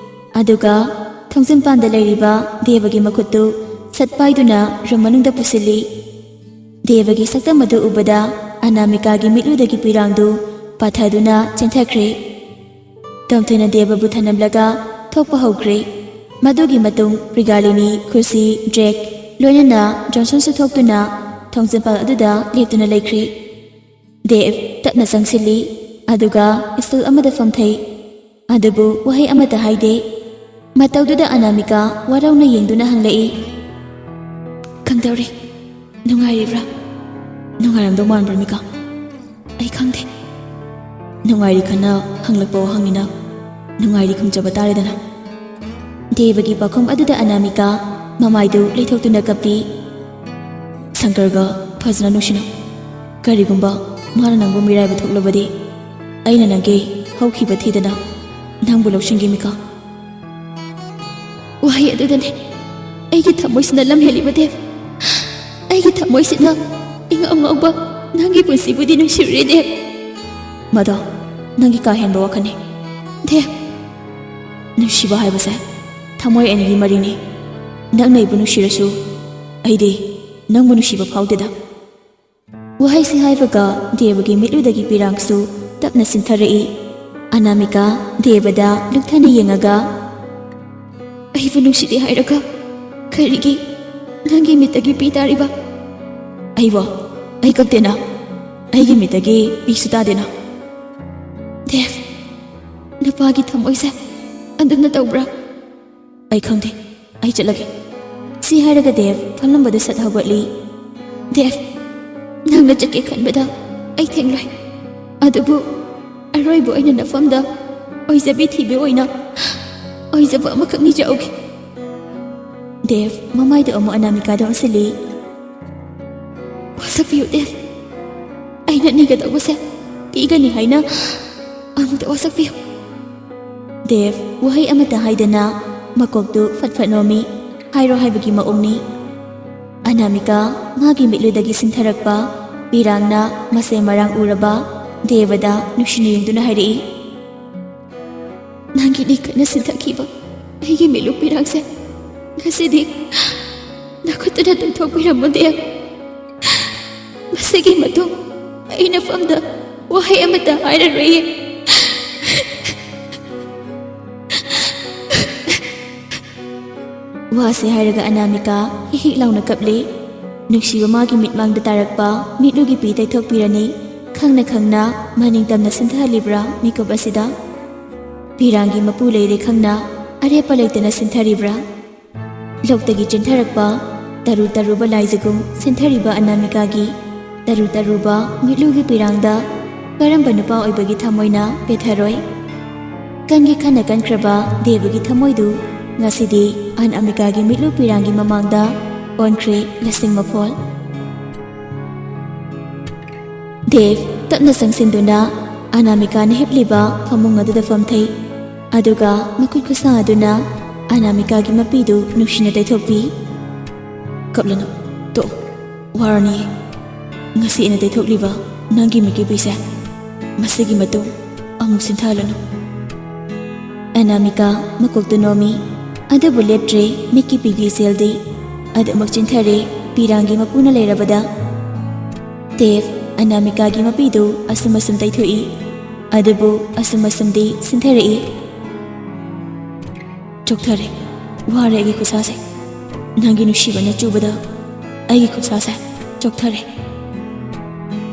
ꯑꯗꯨꯒ ꯊꯣꯡꯖꯤꯟꯄꯥꯟꯗ ꯂꯩꯔꯤꯕ ꯗꯦꯕꯒꯤ ꯃꯈꯨꯠꯇꯨ ꯁꯠ ꯄꯥꯏꯗꯨꯅ ꯔꯨꯝ ꯃꯅꯨꯡꯗ ꯄꯨꯁꯤꯜꯂꯤ꯫ ꯗꯦꯕꯒꯤ ꯁꯛꯇꯝ ꯑꯗꯨ ꯎꯕꯗ ꯑꯅꯥꯃꯤꯀꯥꯒꯤ ꯃꯤꯠꯂꯨꯗꯒꯤ ꯄꯤꯔꯥꯡꯗꯨ ꯄꯥꯊꯗꯨꯅ ꯆꯦꯟꯊꯈ꯭ꯔꯦ꯫ ꯇꯣꯝꯊꯤꯟꯅ ꯗꯦꯕꯕꯨ ꯊꯅꯝꯂꯒ ꯊꯣꯛꯄ ꯍꯧꯈ꯭ꯔꯦ꯫ ꯃꯗꯨꯒꯤ ꯃꯇꯨꯡ ꯃ꯭ꯔꯤꯒꯥꯂꯤꯅꯤ, ꯈꯨꯁꯤ, ꯖꯦꯛ, ꯂꯣꯏꯅꯅ ꯖꯣꯟꯁꯟꯁꯨ ꯊꯣꯛꯇꯨꯅ ꯊꯣꯡꯖꯤꯟꯄꯥꯜ ꯑꯗꯨꯗ ꯂꯦꯞꯇꯨꯅ ꯂꯩꯈ꯭ꯔꯦ꯫ ꯗꯦꯕ ꯇꯞꯅ ꯆꯪꯁꯤꯜꯂꯤ, ꯑꯗꯨꯒ ꯁ꯭ꯇꯨꯜ ꯑꯃꯗ ꯐꯝꯊꯩ꯫ ꯑꯗꯨꯕꯨ ꯋꯥꯍꯩ ꯑꯃꯠꯇ ꯍꯥꯏꯗꯦ꯫ ꯃꯇꯧꯗꯨꯗ ꯑꯅꯥꯃꯤꯀꯥ ꯋꯥꯔꯧꯅ ꯌꯦꯡꯗꯨꯅ ꯍꯪꯂꯛꯏ, "ꯀꯝꯗꯧꯔꯤ? ꯅꯨꯡꯉꯥꯏꯔꯤꯕ꯭ꯔꯥ? ꯅꯨꯡꯉꯥꯏꯔꯝꯗꯧ ꯃꯥꯟꯕ꯭ꯔꯥ, ꯃꯤꯀꯥ?" "ꯑꯩ ꯈꯪꯗꯦ꯫ ꯅꯨꯡꯉꯥꯏꯔꯤ ꯈꯟꯅ ꯍꯪꯂꯛꯄ ꯋꯥꯍꯪꯅꯤꯅ ꯅꯨꯡꯉꯥꯏꯔꯤ ꯈꯨꯝꯖꯕ ꯇꯥꯔꯦꯗꯅ"꯫ ꯗꯦꯕꯒꯤ ꯄꯥꯎꯈꯨꯝ ꯑꯗꯨꯗ ꯑꯅꯥꯃꯤꯀꯥ ꯃꯃꯥꯏꯗꯨ ꯂꯩꯊꯣꯛꯇꯨꯅ ꯀꯞꯄꯤ꯫ "ꯁꯪꯀꯔꯒ ꯐꯖꯅ ꯅꯨꯡꯁꯤꯅꯧ꯫ ꯀꯔꯤꯒꯨꯝꯕ ꯃꯥꯅ ꯅꯪꯕꯨ ꯃꯤꯔꯥꯏꯕ ꯊꯣꯛꯂꯕꯗꯤ ꯑꯩꯅ ꯅꯪꯒꯤ ꯍꯧꯈꯤꯕ ꯊꯤꯗꯅ ꯅꯪꯕꯨ ꯂꯧꯁꯤꯟꯒꯦ, ꯃꯤꯀꯥ"꯫ ꯋꯥꯍꯩ ꯑꯗꯨꯗꯅꯦ ꯑꯩꯒꯤ ꯊꯃꯣꯏꯁꯤꯅ ꯂꯝ ꯍꯦꯜꯂꯤꯕ, ꯗꯦꯕ꯫ ꯑꯩꯒꯤ ꯊꯃꯣꯏꯁꯤꯅ ꯏꯉꯥꯎ ꯉꯥꯎꯕ ꯅꯪꯒꯤ ꯄꯨꯟꯁꯤꯕꯨꯗꯤ ꯅꯨꯡꯁꯤꯔꯨꯔꯦ, ꯗꯦꯕ꯫ ꯃꯗꯣ ꯅꯪꯒꯤ ꯀꯥ ꯍꯦꯟꯕ ꯋꯥꯈꯜꯅꯤ, ꯗꯦꯕ꯫ ꯅꯨꯡꯁꯤꯕ ꯍꯥꯏꯕꯁꯦ ꯊꯃꯣꯏ ꯑꯅꯤꯒꯤ ꯃꯔꯤꯅꯤ꯫ ꯅꯪꯅ ꯑꯩꯕꯨ ꯅꯨꯡꯁꯤꯔꯁꯨ ꯑꯩꯗꯤ ꯅꯪꯕꯨ ꯅꯨꯡꯁꯤꯕ ꯐꯥꯎꯗꯦꯗ꯫ ꯋꯥꯍꯩꯁꯤ ꯍꯥꯏꯕꯒ ꯗꯦꯕꯒꯤ ꯃꯤꯠꯂꯨꯗꯒꯤ ꯄꯤꯔꯥꯡꯁꯨ ꯇꯞꯅ ꯆꯤꯟꯊꯔꯛꯏ꯫ ꯑꯅꯥꯃꯤꯀꯥ ꯗꯦꯕꯗ ꯂꯨꯞꯊꯅ ꯌꯦꯡꯉꯒ, "ꯑꯩꯕꯨ ꯅꯨꯡꯁꯤꯗꯦ ꯍꯥꯏꯔꯒ ꯀꯔꯤꯒꯤ ꯅꯪꯒꯤ ꯃꯤꯠꯇꯒꯤ ꯄꯤ ꯇꯥꯔꯤꯕ?" "ꯑꯩꯕꯣ? ꯑꯩ ꯀꯞꯇꯦꯅ꯫ ꯑꯩꯒꯤ ꯃꯤꯠꯇꯒꯤ ꯄꯤꯁꯨ ꯇꯥꯗꯦꯅ꯫" "ꯗꯦꯕ, ꯅꯨꯄꯥꯒꯤ ꯊꯃꯣꯏꯁꯦ ꯑꯗꯨꯝꯅ ꯇꯧꯕ꯭ꯔꯥ?" "ꯑꯩ ꯈꯪꯗꯦ, ꯑꯩ ꯆꯠꯂꯒꯦ꯫" ꯁꯤ ꯍꯥꯏꯔꯒ ꯗꯦꯕ ꯐꯝꯂꯝꯕꯗꯨ ꯁꯠ ꯍꯧꯒꯠꯂꯤ꯫ "ꯗꯦꯕ, ꯅꯪꯅ ꯆꯠꯀꯦ ꯈꯟꯕꯗ ꯑꯩ ꯊꯤꯡꯂꯣꯏ꯫ ꯑꯗꯨꯕꯨ ꯑꯔꯣꯏꯕ ꯑꯣꯏꯅ ꯅꯐꯝꯗ ꯑꯣꯏꯖꯕꯤ ꯊꯤꯕ ꯑꯣꯏꯅ ꯑꯣꯏꯖꯕ ꯑꯃꯈꯛ ꯅꯤꯖꯍꯧꯒꯦ꯫" ꯗꯦꯕ ꯃꯃꯥꯏꯗꯨ ꯑꯃꯨꯛ ꯑꯅꯥꯃꯤꯀꯥꯗ ꯑꯣꯟꯁꯤꯜꯂꯤ꯫ "ꯋꯥꯁꯛꯄꯤꯌꯨ ꯗꯦꯕ꯫ ꯑꯩꯅ ꯅꯤꯒꯗꯧꯕꯁꯦ ꯄꯤꯒꯅꯤ ꯍꯥꯏꯅ ꯑꯃꯨꯛꯇ ꯋꯥꯁꯛꯄꯤꯌꯨ꯫" ꯗꯦꯕ ꯋꯥꯍꯩ ꯑꯃꯠꯇ ꯍꯥꯏꯗꯅ ꯃꯀꯣꯛꯇꯨ ꯐꯠ ꯐꯠ ꯅꯣꯝꯃꯤ꯫ ꯍꯥꯏꯔꯣ ꯍꯥꯏꯕꯒꯤ ꯃꯑꯣꯡꯅꯤ꯫ ꯑꯅꯥꯃꯤꯀꯥ ꯃꯥꯒꯤ ꯃꯤꯠꯂꯨꯗꯒꯤ ꯆꯤꯟꯊꯔꯛꯄ ꯄꯤꯔꯥꯡꯅ ꯃꯁꯦ ꯃꯔꯥꯡ ꯎꯔꯕ ꯗꯦꯕꯗ ꯅꯨꯡꯁꯤꯅ ꯌꯦꯡꯗꯨꯅ ꯍꯥꯏꯔꯛꯏ, "ꯅꯪꯒꯤ ꯅꯤꯡꯈꯠꯅ ꯆꯤꯟꯊꯈꯤꯕ ꯑꯩꯒꯤ ꯃꯤꯠꯂꯨ ꯄꯤꯔꯥꯡꯁꯦ ꯉꯁꯤꯗꯤ ꯅꯈꯨꯠꯇꯨꯅ ꯇꯩꯊꯣꯛꯄꯤꯔꯝꯃꯨ ꯗꯦꯕ꯫ ꯃꯁꯤꯒꯤ ꯃꯇꯨꯡ ꯑꯩ ꯅꯐꯝꯗ ꯋꯥꯍꯩ ꯑꯃꯠꯇ ꯍꯥꯏꯔꯔꯣꯏꯌꯦ꯫" ꯋꯥꯁꯤ ꯍꯥꯏꯔꯒ ꯑꯅꯥꯃꯤꯀꯥ ꯍꯤꯛ ꯍꯤꯛ ꯂꯥꯎꯅ ꯀꯞꯂꯤ꯫ ꯅꯨꯡꯁꯤꯕ ꯃꯥꯒꯤ ꯃꯤꯠꯃꯥꯡꯗ ꯇꯥꯔꯛꯄ ꯃꯤꯠꯂꯨꯒꯤ ꯄꯤ ꯇꯩꯊꯣꯛꯄꯤꯔꯅꯤ꯫ ꯈꯪꯅ ꯈꯪꯅ ꯃꯅꯤꯡ ꯇꯝꯅ ꯆꯤꯟꯊꯍꯜꯂꯤꯕ꯭ꯔꯥ ꯃꯤꯀꯨꯞ ꯑꯁꯤꯗ? ꯄꯤꯔꯥꯡꯒꯤ ꯃꯄꯨ ꯂꯩꯔꯦ ꯈꯪꯅ ꯑꯔꯦꯞꯄ ꯂꯩꯇꯅ ꯆꯤꯟꯊꯔꯤꯕ꯭ꯔꯥ? ꯂꯣꯛꯇꯒꯤ ꯆꯦꯟꯊꯔꯛꯄ ꯇꯔꯨ ꯇꯔꯨꯕ ꯂꯥꯏꯖꯒꯨꯝ ꯆꯦꯟꯊꯔꯤꯕ ꯑꯅꯥꯃꯤꯀꯥꯒꯤ ꯇꯔꯨ ꯇꯔꯨꯕ ꯃꯤꯠꯂꯨꯒꯤ ꯄꯤꯔꯥꯡꯗ ꯀꯔꯝꯕ ꯅꯨꯄꯥ ꯑꯣꯏꯕꯒꯤ ꯊꯃꯣꯏꯅ ꯄꯦꯊꯔꯣꯏ? ꯀꯟꯒꯤ ꯈꯟꯅ ꯀꯟꯈ꯭ꯔꯕ ꯗꯦꯕꯒꯤ ꯊꯃꯣꯏꯗꯨ ꯉꯁꯤꯗꯤ ꯑꯅꯥꯃꯤꯀꯥꯒꯤ ꯃꯤꯠꯂꯨ ꯄꯤꯔꯥꯡꯒꯤ ꯃꯃꯥꯡꯗ ꯑꯣꯟꯈ꯭ꯔꯦ ꯂꯁꯤꯡ ꯃꯐꯣꯜ꯫ ꯗꯦꯕ ꯇꯞꯅ ꯆꯪꯁꯤꯟꯗꯨꯅ ꯑꯅꯥꯃꯤꯀꯥꯅ ꯍꯤꯞꯂꯤꯕ ꯐꯃꯨꯡ ꯑꯗꯨꯗ ꯐꯝꯊꯩ꯫ ꯑꯗꯨꯒ ꯃꯈꯨꯠ ꯈꯨꯠꯁꯥ ꯑꯗꯨꯅ ꯑꯅꯥꯃꯤꯀꯥꯒꯤ ꯃꯄꯤꯗꯨ ꯅꯨꯡꯁꯤꯅ ꯇꯩꯊꯣꯛꯄꯤ꯫ "ꯀꯞꯂꯅꯨ, ꯇꯣꯛꯑꯣ, ꯋꯥꯔꯅꯤ꯫ ꯉꯁꯤ ꯑꯩꯅ ꯇꯩꯊꯣꯛꯂꯤꯕ ꯅꯪꯒꯤ ꯃꯤꯠꯀꯤꯄꯤꯁꯦ, ꯃꯁꯤꯒꯤ ꯃꯇꯨꯡ ꯑꯃꯨꯛ ꯁꯤꯟꯊꯍꯜꯂꯅꯨ꯫" ꯑꯅꯥꯃꯤꯀꯥ ꯃꯀꯣꯛꯇꯨ ꯅꯣꯝꯃꯤ, ꯑꯗꯨꯕꯨ ꯂꯦꯞꯇ꯭ꯔꯦ꯫ ꯃꯤꯠꯀꯤꯄꯤꯒꯤ ꯏꯆꯦꯜꯗꯤ ꯑꯗꯨꯃꯛ ꯆꯤꯟꯊꯔꯦ꯫ ꯄꯤꯔꯥꯡꯒꯤ ꯃꯄꯨꯅ ꯂꯩꯔꯕꯗ ꯗꯦꯕ ꯑꯅꯥꯃꯤꯀꯥꯒꯤ ꯃꯄꯤꯗꯨ ꯑꯁꯨꯝ ꯑꯁꯨꯝ ꯇꯩꯊꯣꯛꯏ, ꯑꯗꯨꯕꯨ ꯑꯁꯨꯝ ꯑꯁꯨꯝꯗꯤ ꯁꯤꯟꯊꯔꯛꯏ꯫ "ꯆꯣꯛꯊꯔꯦ, ꯋꯥꯔꯦ ꯑꯩꯒꯤ ꯈꯨꯠꯁꯥꯁꯦ꯫ ꯅꯪꯒꯤ ꯅꯨꯡꯁꯤꯕꯅ ꯆꯨꯕꯗ ꯑꯩꯒꯤ ꯈꯨꯠꯁꯥꯁꯦ ꯆꯣꯛꯊꯔꯦ꯫"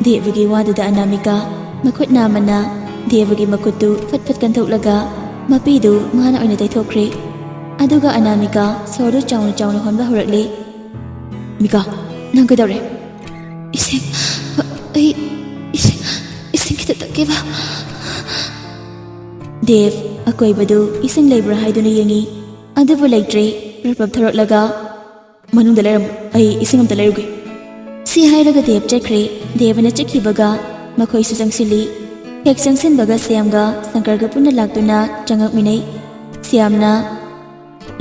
ꯗꯦꯕꯒꯤ ꯋꯥꯗꯨꯗ ꯑꯅꯥꯃꯤꯀꯥ ꯃꯈꯨꯠ ꯅꯥꯝꯃꯅ ꯗꯦꯕꯒꯤ ꯃꯈꯨꯠꯇꯨ ꯐꯠ ꯐꯠ ꯀꯟꯊꯣꯛꯂꯒ ꯃꯄꯤꯗꯨ ꯃꯥꯅ ꯑꯣꯏꯅ ꯇꯩꯊꯣꯛꯈ꯭ꯔꯦ꯫ ꯑꯗꯨꯒ ꯑꯅꯥꯃꯤꯀꯥ ꯁꯣꯔꯗꯨ ꯆꯥꯎꯅ ꯆꯥꯎꯅ ꯍꯣꯟꯕ ꯍꯧꯔꯛꯂꯦ꯫ "ꯃꯤꯀꯥ, ꯅꯪ ꯀꯩꯗꯧꯔꯦ?" "ꯏꯁꯤꯡ, ꯑꯩ ꯏꯁꯤꯡ, ꯏꯁꯤꯡ ꯈꯤꯇ ꯊꯛꯀꯦꯕ꯫" ꯗꯦꯕ ꯑꯀꯣꯏꯕꯗꯨ ꯏꯁꯤꯡ ꯂꯩꯕ꯭ꯔꯥ ꯍꯥꯏꯗꯨꯅ ꯌꯦꯡꯉꯤ꯫ ꯑꯗꯨꯕꯨ ꯂꯩꯇ꯭ꯔꯦ꯫ ꯄ꯭ꯔꯞ ꯄ꯭ꯔꯞ ꯊꯣꯔꯛꯂꯒ, "ꯃꯅꯨꯡꯗ ꯂꯩꯔꯝꯃꯨ, ꯑꯩ ꯏꯁꯤꯡ ꯑꯝꯇ ꯂꯩꯔꯨꯒꯦ꯫" ꯁꯤ ꯍꯥꯏꯔꯒ ꯗꯦꯕ ꯆꯠꯈ꯭ꯔꯦ꯫ ꯗꯦꯕꯅ ꯆꯠꯈꯤꯕꯒ ꯃꯈꯣꯏꯁꯨ ꯆꯪꯁꯤꯜꯂꯤ꯫ ꯍꯦꯛ ꯆꯪꯁꯤꯟꯕꯒ ꯁ꯭ꯌꯥꯝꯒ ꯁꯪꯀꯔꯒ ꯄꯨꯟꯅ ꯂꯥꯛꯇꯨꯅ ꯆꯪꯉꯛꯃꯤꯟꯅꯩ꯫ ꯁ꯭ꯌꯥꯝꯅ,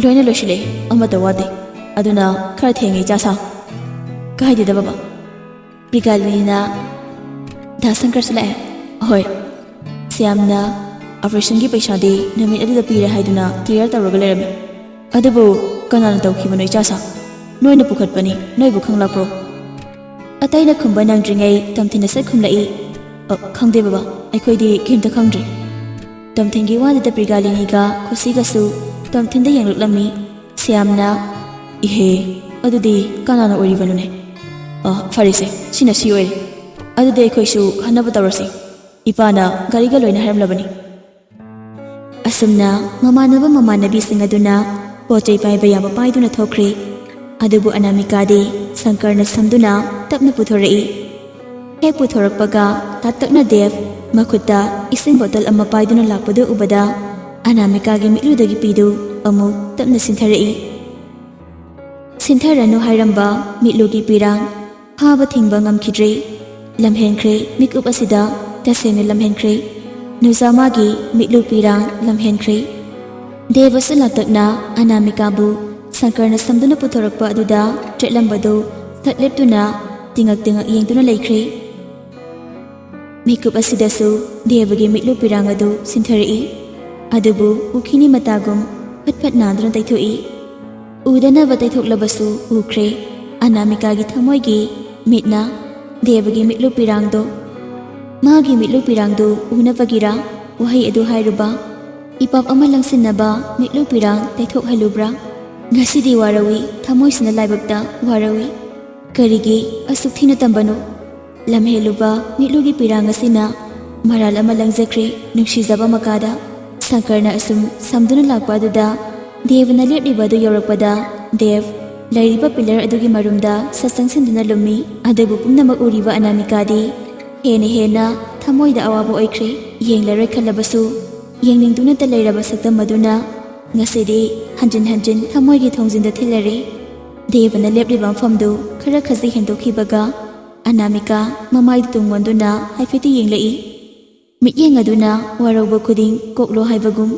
"ꯂꯣꯏꯅ ꯂꯣꯏꯁꯤꯜꯂꯦ, ꯑꯃꯠꯇ ꯋꯥꯠꯇꯦ꯫ ꯑꯗꯨꯅ ꯈꯔ ꯊꯦꯡꯉꯦ, ꯏꯆꯥ ꯁꯥ꯫" "ꯀꯥꯏꯗꯦꯗ ꯕꯕꯥ꯫" ꯄ꯭ꯔꯤꯒꯥꯂꯤꯅꯤꯅ, "ꯗꯥ ꯁꯪꯀꯔꯁꯨ ꯂꯥꯛꯑꯦ?" "ꯍꯣꯏ꯫ ꯁ꯭ꯌꯥꯝꯅ ꯑꯣꯄꯔꯦꯁꯟꯒꯤ ꯄꯩꯁꯥꯗꯤ ꯅꯨꯃꯤꯠ ꯑꯗꯨꯗ ꯄꯤꯔꯦ ꯍꯥꯏꯗꯨꯅ ꯀ꯭ꯂꯤꯌꯥꯔ ꯇꯧꯔꯒ ꯂꯩꯔꯝꯃꯤ꯫ ꯑꯗꯨꯕꯨ ꯀꯅꯥꯅ ꯇꯧꯈꯤꯕꯅꯣ, ꯏꯆꯥ ꯁꯥ? ꯅꯣꯏꯅ ꯄꯨꯈꯠꯄꯅꯤ, ꯅꯣꯏꯕꯨ ꯈꯪꯂꯛꯄ꯭ꯔꯣ?" ꯑꯇꯩꯅ ꯈꯨꯝꯕ ꯅꯪꯗ꯭ꯔꯤꯉꯩ ꯇꯝꯊꯤꯅ ꯁꯠ ꯈꯨꯝꯂꯛꯏ, "ꯑ, ꯈꯪꯗꯦ ꯕꯕꯥ, ꯑꯩꯈꯣꯏꯗꯤ ꯀꯔꯤꯝꯇ ꯈꯪꯗ꯭ꯔꯤ꯫" ꯇꯝꯊꯤꯟꯒꯤ ꯋꯥꯗꯨꯗ ꯄ꯭ꯔꯤꯒꯥꯂꯤꯅꯤꯒ ꯈꯨꯁꯤꯒꯁꯨ ꯇꯝꯊꯤꯟꯗ ꯌꯦꯡꯂꯛꯂꯝꯃꯤ꯫ ꯁ꯭ꯌꯥꯝꯅ, "ꯏꯍꯦ, ꯑꯗꯨꯗꯤ ꯀꯅꯥꯅ ꯑꯣꯏꯔꯤꯕꯅꯣꯅꯦ? ꯑ, ꯐꯔꯦꯁꯦ, ꯁꯤꯅ ꯁꯤ ꯑꯣꯏꯔꯦ꯫ ꯑꯗꯨꯗꯤ ꯑꯩꯈꯣꯏꯁꯨ ꯍꯟꯅꯕ ꯇꯧꯔꯁꯤ꯫ ꯏꯄꯥꯅ ꯒꯥꯔꯤꯒ ꯂꯣꯏꯅ ꯍꯥꯏꯔꯝꯂꯕꯅꯤ꯫" ꯑꯁꯨꯝꯅ ꯃꯃꯥꯟꯅꯕ ꯃꯃꯥꯟꯅꯕꯤꯁꯤꯡ ꯑꯗꯨꯅ ꯄꯣꯠ ꯆꯩ ꯄꯥꯏꯕ ꯌꯥꯕ ꯄꯥꯏꯗꯨꯅ ꯊꯣꯛꯈ꯭ꯔꯦ꯫ ꯑꯗꯨꯕꯨ ꯑꯅꯥꯃꯤꯀꯥꯗꯤ ꯁꯪꯀꯔꯅ ꯁꯝꯗꯨꯅ ꯇꯞꯅ ꯄꯨꯊꯣꯔꯛꯏ꯫ ꯍꯦꯛ ꯄꯨꯊꯣꯔꯛꯄꯒ ꯇꯥꯇꯛꯅ ꯗꯦꯕ ꯃꯈꯨꯠꯇ ꯏꯁꯤꯡ ꯕꯣꯇꯜ ꯑꯃ ꯄꯥꯏꯗꯨꯅ ꯂꯥꯛꯄꯗꯨ ꯎꯕꯗ ꯑꯅꯥꯃꯤꯀꯥꯒꯤ ꯃꯤꯠꯂꯨꯗꯒꯤ ꯄꯤꯗꯨ ꯑꯃꯨꯛ ꯇꯞꯅ ꯁꯤꯟꯊꯔꯛꯏ꯫ ꯁꯤꯟꯊꯔꯅꯨ ꯍꯥꯏꯔꯝꯕ ꯃꯤꯠꯂꯨꯒꯤ ꯄꯤꯔꯥꯡ ꯐꯥꯕ ꯊꯤꯡꯕ ꯉꯝꯈꯤꯗ꯭ꯔꯦ꯫ ꯂꯝꯍꯦꯟꯈ꯭ꯔꯦ, ꯃꯤꯀꯨꯞ ꯑꯁꯤꯗ ꯇꯁꯦꯡꯅ ꯂꯝꯍꯦꯟꯈ꯭ꯔꯦ꯫ ꯅꯨꯖꯥꯃꯥꯒꯤ ꯃꯤꯠꯂꯨ ꯄꯤꯔꯥꯡ ꯂꯝꯍꯦꯟꯈ꯭ꯔꯦ꯫ ꯗꯦꯕꯁꯨ ꯂꯥꯛꯇꯛꯅ ꯑꯅꯥꯃꯤꯀꯥꯕꯨ ꯁꯪꯀꯔꯅ ꯁꯝꯗꯨꯅ ꯄꯨꯊꯣꯔꯛꯄ ꯑꯗꯨꯗ ꯆꯠꯂꯝꯕꯗꯨ ꯁꯠ ꯂꯦꯞꯇꯨꯅ ꯇꯤꯉꯛ ꯇꯤꯉꯛ ꯌꯦꯡꯗꯨꯅ ꯂꯩꯈ꯭ꯔꯦ꯫ ꯃꯤꯀꯨꯞ ꯑꯁꯤꯗꯁꯨ ꯗꯦꯕꯒꯤ ꯃꯤꯠꯂꯨ ꯄꯤꯔꯥꯡ ꯑꯗꯨ ꯁꯤꯟꯊꯔꯛꯏ꯫ ꯑꯗꯨꯕꯨ ꯎꯈꯤꯅꯤ ꯃꯇꯥꯒꯨꯝ ꯐꯠ ꯐꯠ ꯅꯥꯟꯗꯨꯅ ꯇꯩꯊꯣꯛꯏ꯫ ꯎꯗꯅꯕ ꯇꯩꯊꯣꯛꯂꯕꯁꯨ ꯎꯈ꯭ꯔꯦ ꯑꯅꯥꯃꯤꯀꯥꯒꯤ ꯊꯃꯣꯏꯒꯤ ꯃꯤꯠꯅ ꯗꯦꯕꯒꯤ ꯃꯤꯠꯂꯨ ꯄꯤꯔꯥꯡꯗꯣ꯫ ꯃꯥꯒꯤ ꯃꯤꯠꯂꯨ ꯄꯤꯔꯥꯡꯗꯨ ꯎꯅꯕꯒꯤꯔ ꯋꯥꯍꯩ ꯑꯗꯨ ꯍꯥꯏꯔꯨꯕ? ꯏꯄꯥꯞ ꯑꯃ ꯂꯪꯁꯤꯟꯅꯕ ꯃꯤꯠꯂꯨ ꯄꯤꯔꯥꯡ ꯇꯩꯊꯣꯛꯍꯜꯂꯨꯕ꯭ꯔꯥ? ꯉꯁꯤꯗꯤ ꯋꯥꯔꯧꯏ, ꯊꯃꯣꯏꯁꯤꯅ ꯂꯥꯏꯕꯛꯇ ꯋꯥꯔꯧꯏ꯫ ꯀꯔꯤꯒꯤ ꯑꯁꯨꯛ ꯊꯤꯅ ꯇꯝꯕꯅꯣ? ꯂꯝꯍꯦꯜꯂꯨꯕ ꯃꯤꯠꯂꯨꯒꯤ ꯄꯤꯔꯥꯡ ꯑꯁꯤꯅ ꯃꯔꯥꯜ ꯑꯃ ꯂꯪꯖꯈ꯭ꯔꯦ ꯅꯨꯡꯁꯤꯖꯕ ꯃꯀꯥꯗ꯫ ꯁꯪꯀꯔꯅ ꯑꯁꯨꯝ ꯁꯝꯗꯨꯅ ꯂꯥꯛꯄ ꯑꯗꯨꯗ ꯗꯦꯕꯅ ꯂꯦꯞꯂꯤꯕ ꯑꯗꯨ ꯌꯧꯔꯛꯄꯗ ꯗꯦꯕ ꯂꯩꯔꯤꯕ ꯄꯤꯂꯔ ꯑꯗꯨꯒꯤ ꯃꯔꯨꯝꯗ ꯁꯠ ꯆꯪꯁꯤꯟꯗꯨꯅ ꯂꯨꯝꯃꯤ꯫ ꯑꯗꯨꯕꯨ ꯄꯨꯝꯅꯃꯛ ꯎꯔꯤꯕ ꯑꯅꯥꯃꯤꯀꯥꯗꯤ ꯍꯦꯟꯅ ꯍꯦꯟꯅ ꯊꯃꯣꯏꯗ ꯑꯋꯥꯕ ꯑꯣꯏꯈ꯭ꯔꯦ꯫ ꯌꯦꯡꯂꯔꯣꯏ ꯈꯜꯂꯕꯁꯨ ꯌꯦꯡꯅꯤꯡꯗꯨꯅꯇ ꯂꯩꯔꯕ ꯁꯛꯇꯝ ꯑꯗꯨꯅ ꯉꯁꯤꯗꯤ ꯍꯟꯖꯤꯟ ꯍꯟꯖꯤꯟ ꯊꯃꯣꯏꯒꯤ ꯊꯣꯡꯖꯤꯟꯗ ꯊꯤꯜꯂꯔꯦ꯫ ꯗꯦꯕꯅ ꯂꯦꯞꯂꯤꯕ ꯃꯐꯝꯗꯨ ꯈꯔ ꯈꯖꯤꯛ ꯍꯦꯟꯗꯣꯛꯈꯤꯕꯒ ꯑꯅꯥꯃꯤꯀꯥ ꯃꯃꯥꯏꯗꯨ ꯇꯨꯡ ꯑꯣꯟꯗꯨꯅ ꯍꯥꯏꯐꯦꯠꯇꯤ ꯌꯦꯡꯂꯛꯏ꯫ ꯃꯤꯠꯌꯦꯡ ꯑꯗꯨꯅ ꯋꯥꯔꯧꯕ ꯈꯨꯗꯤꯡ ꯀꯣꯛꯂꯣ ꯍꯥꯏꯕꯒꯨꯝ꯫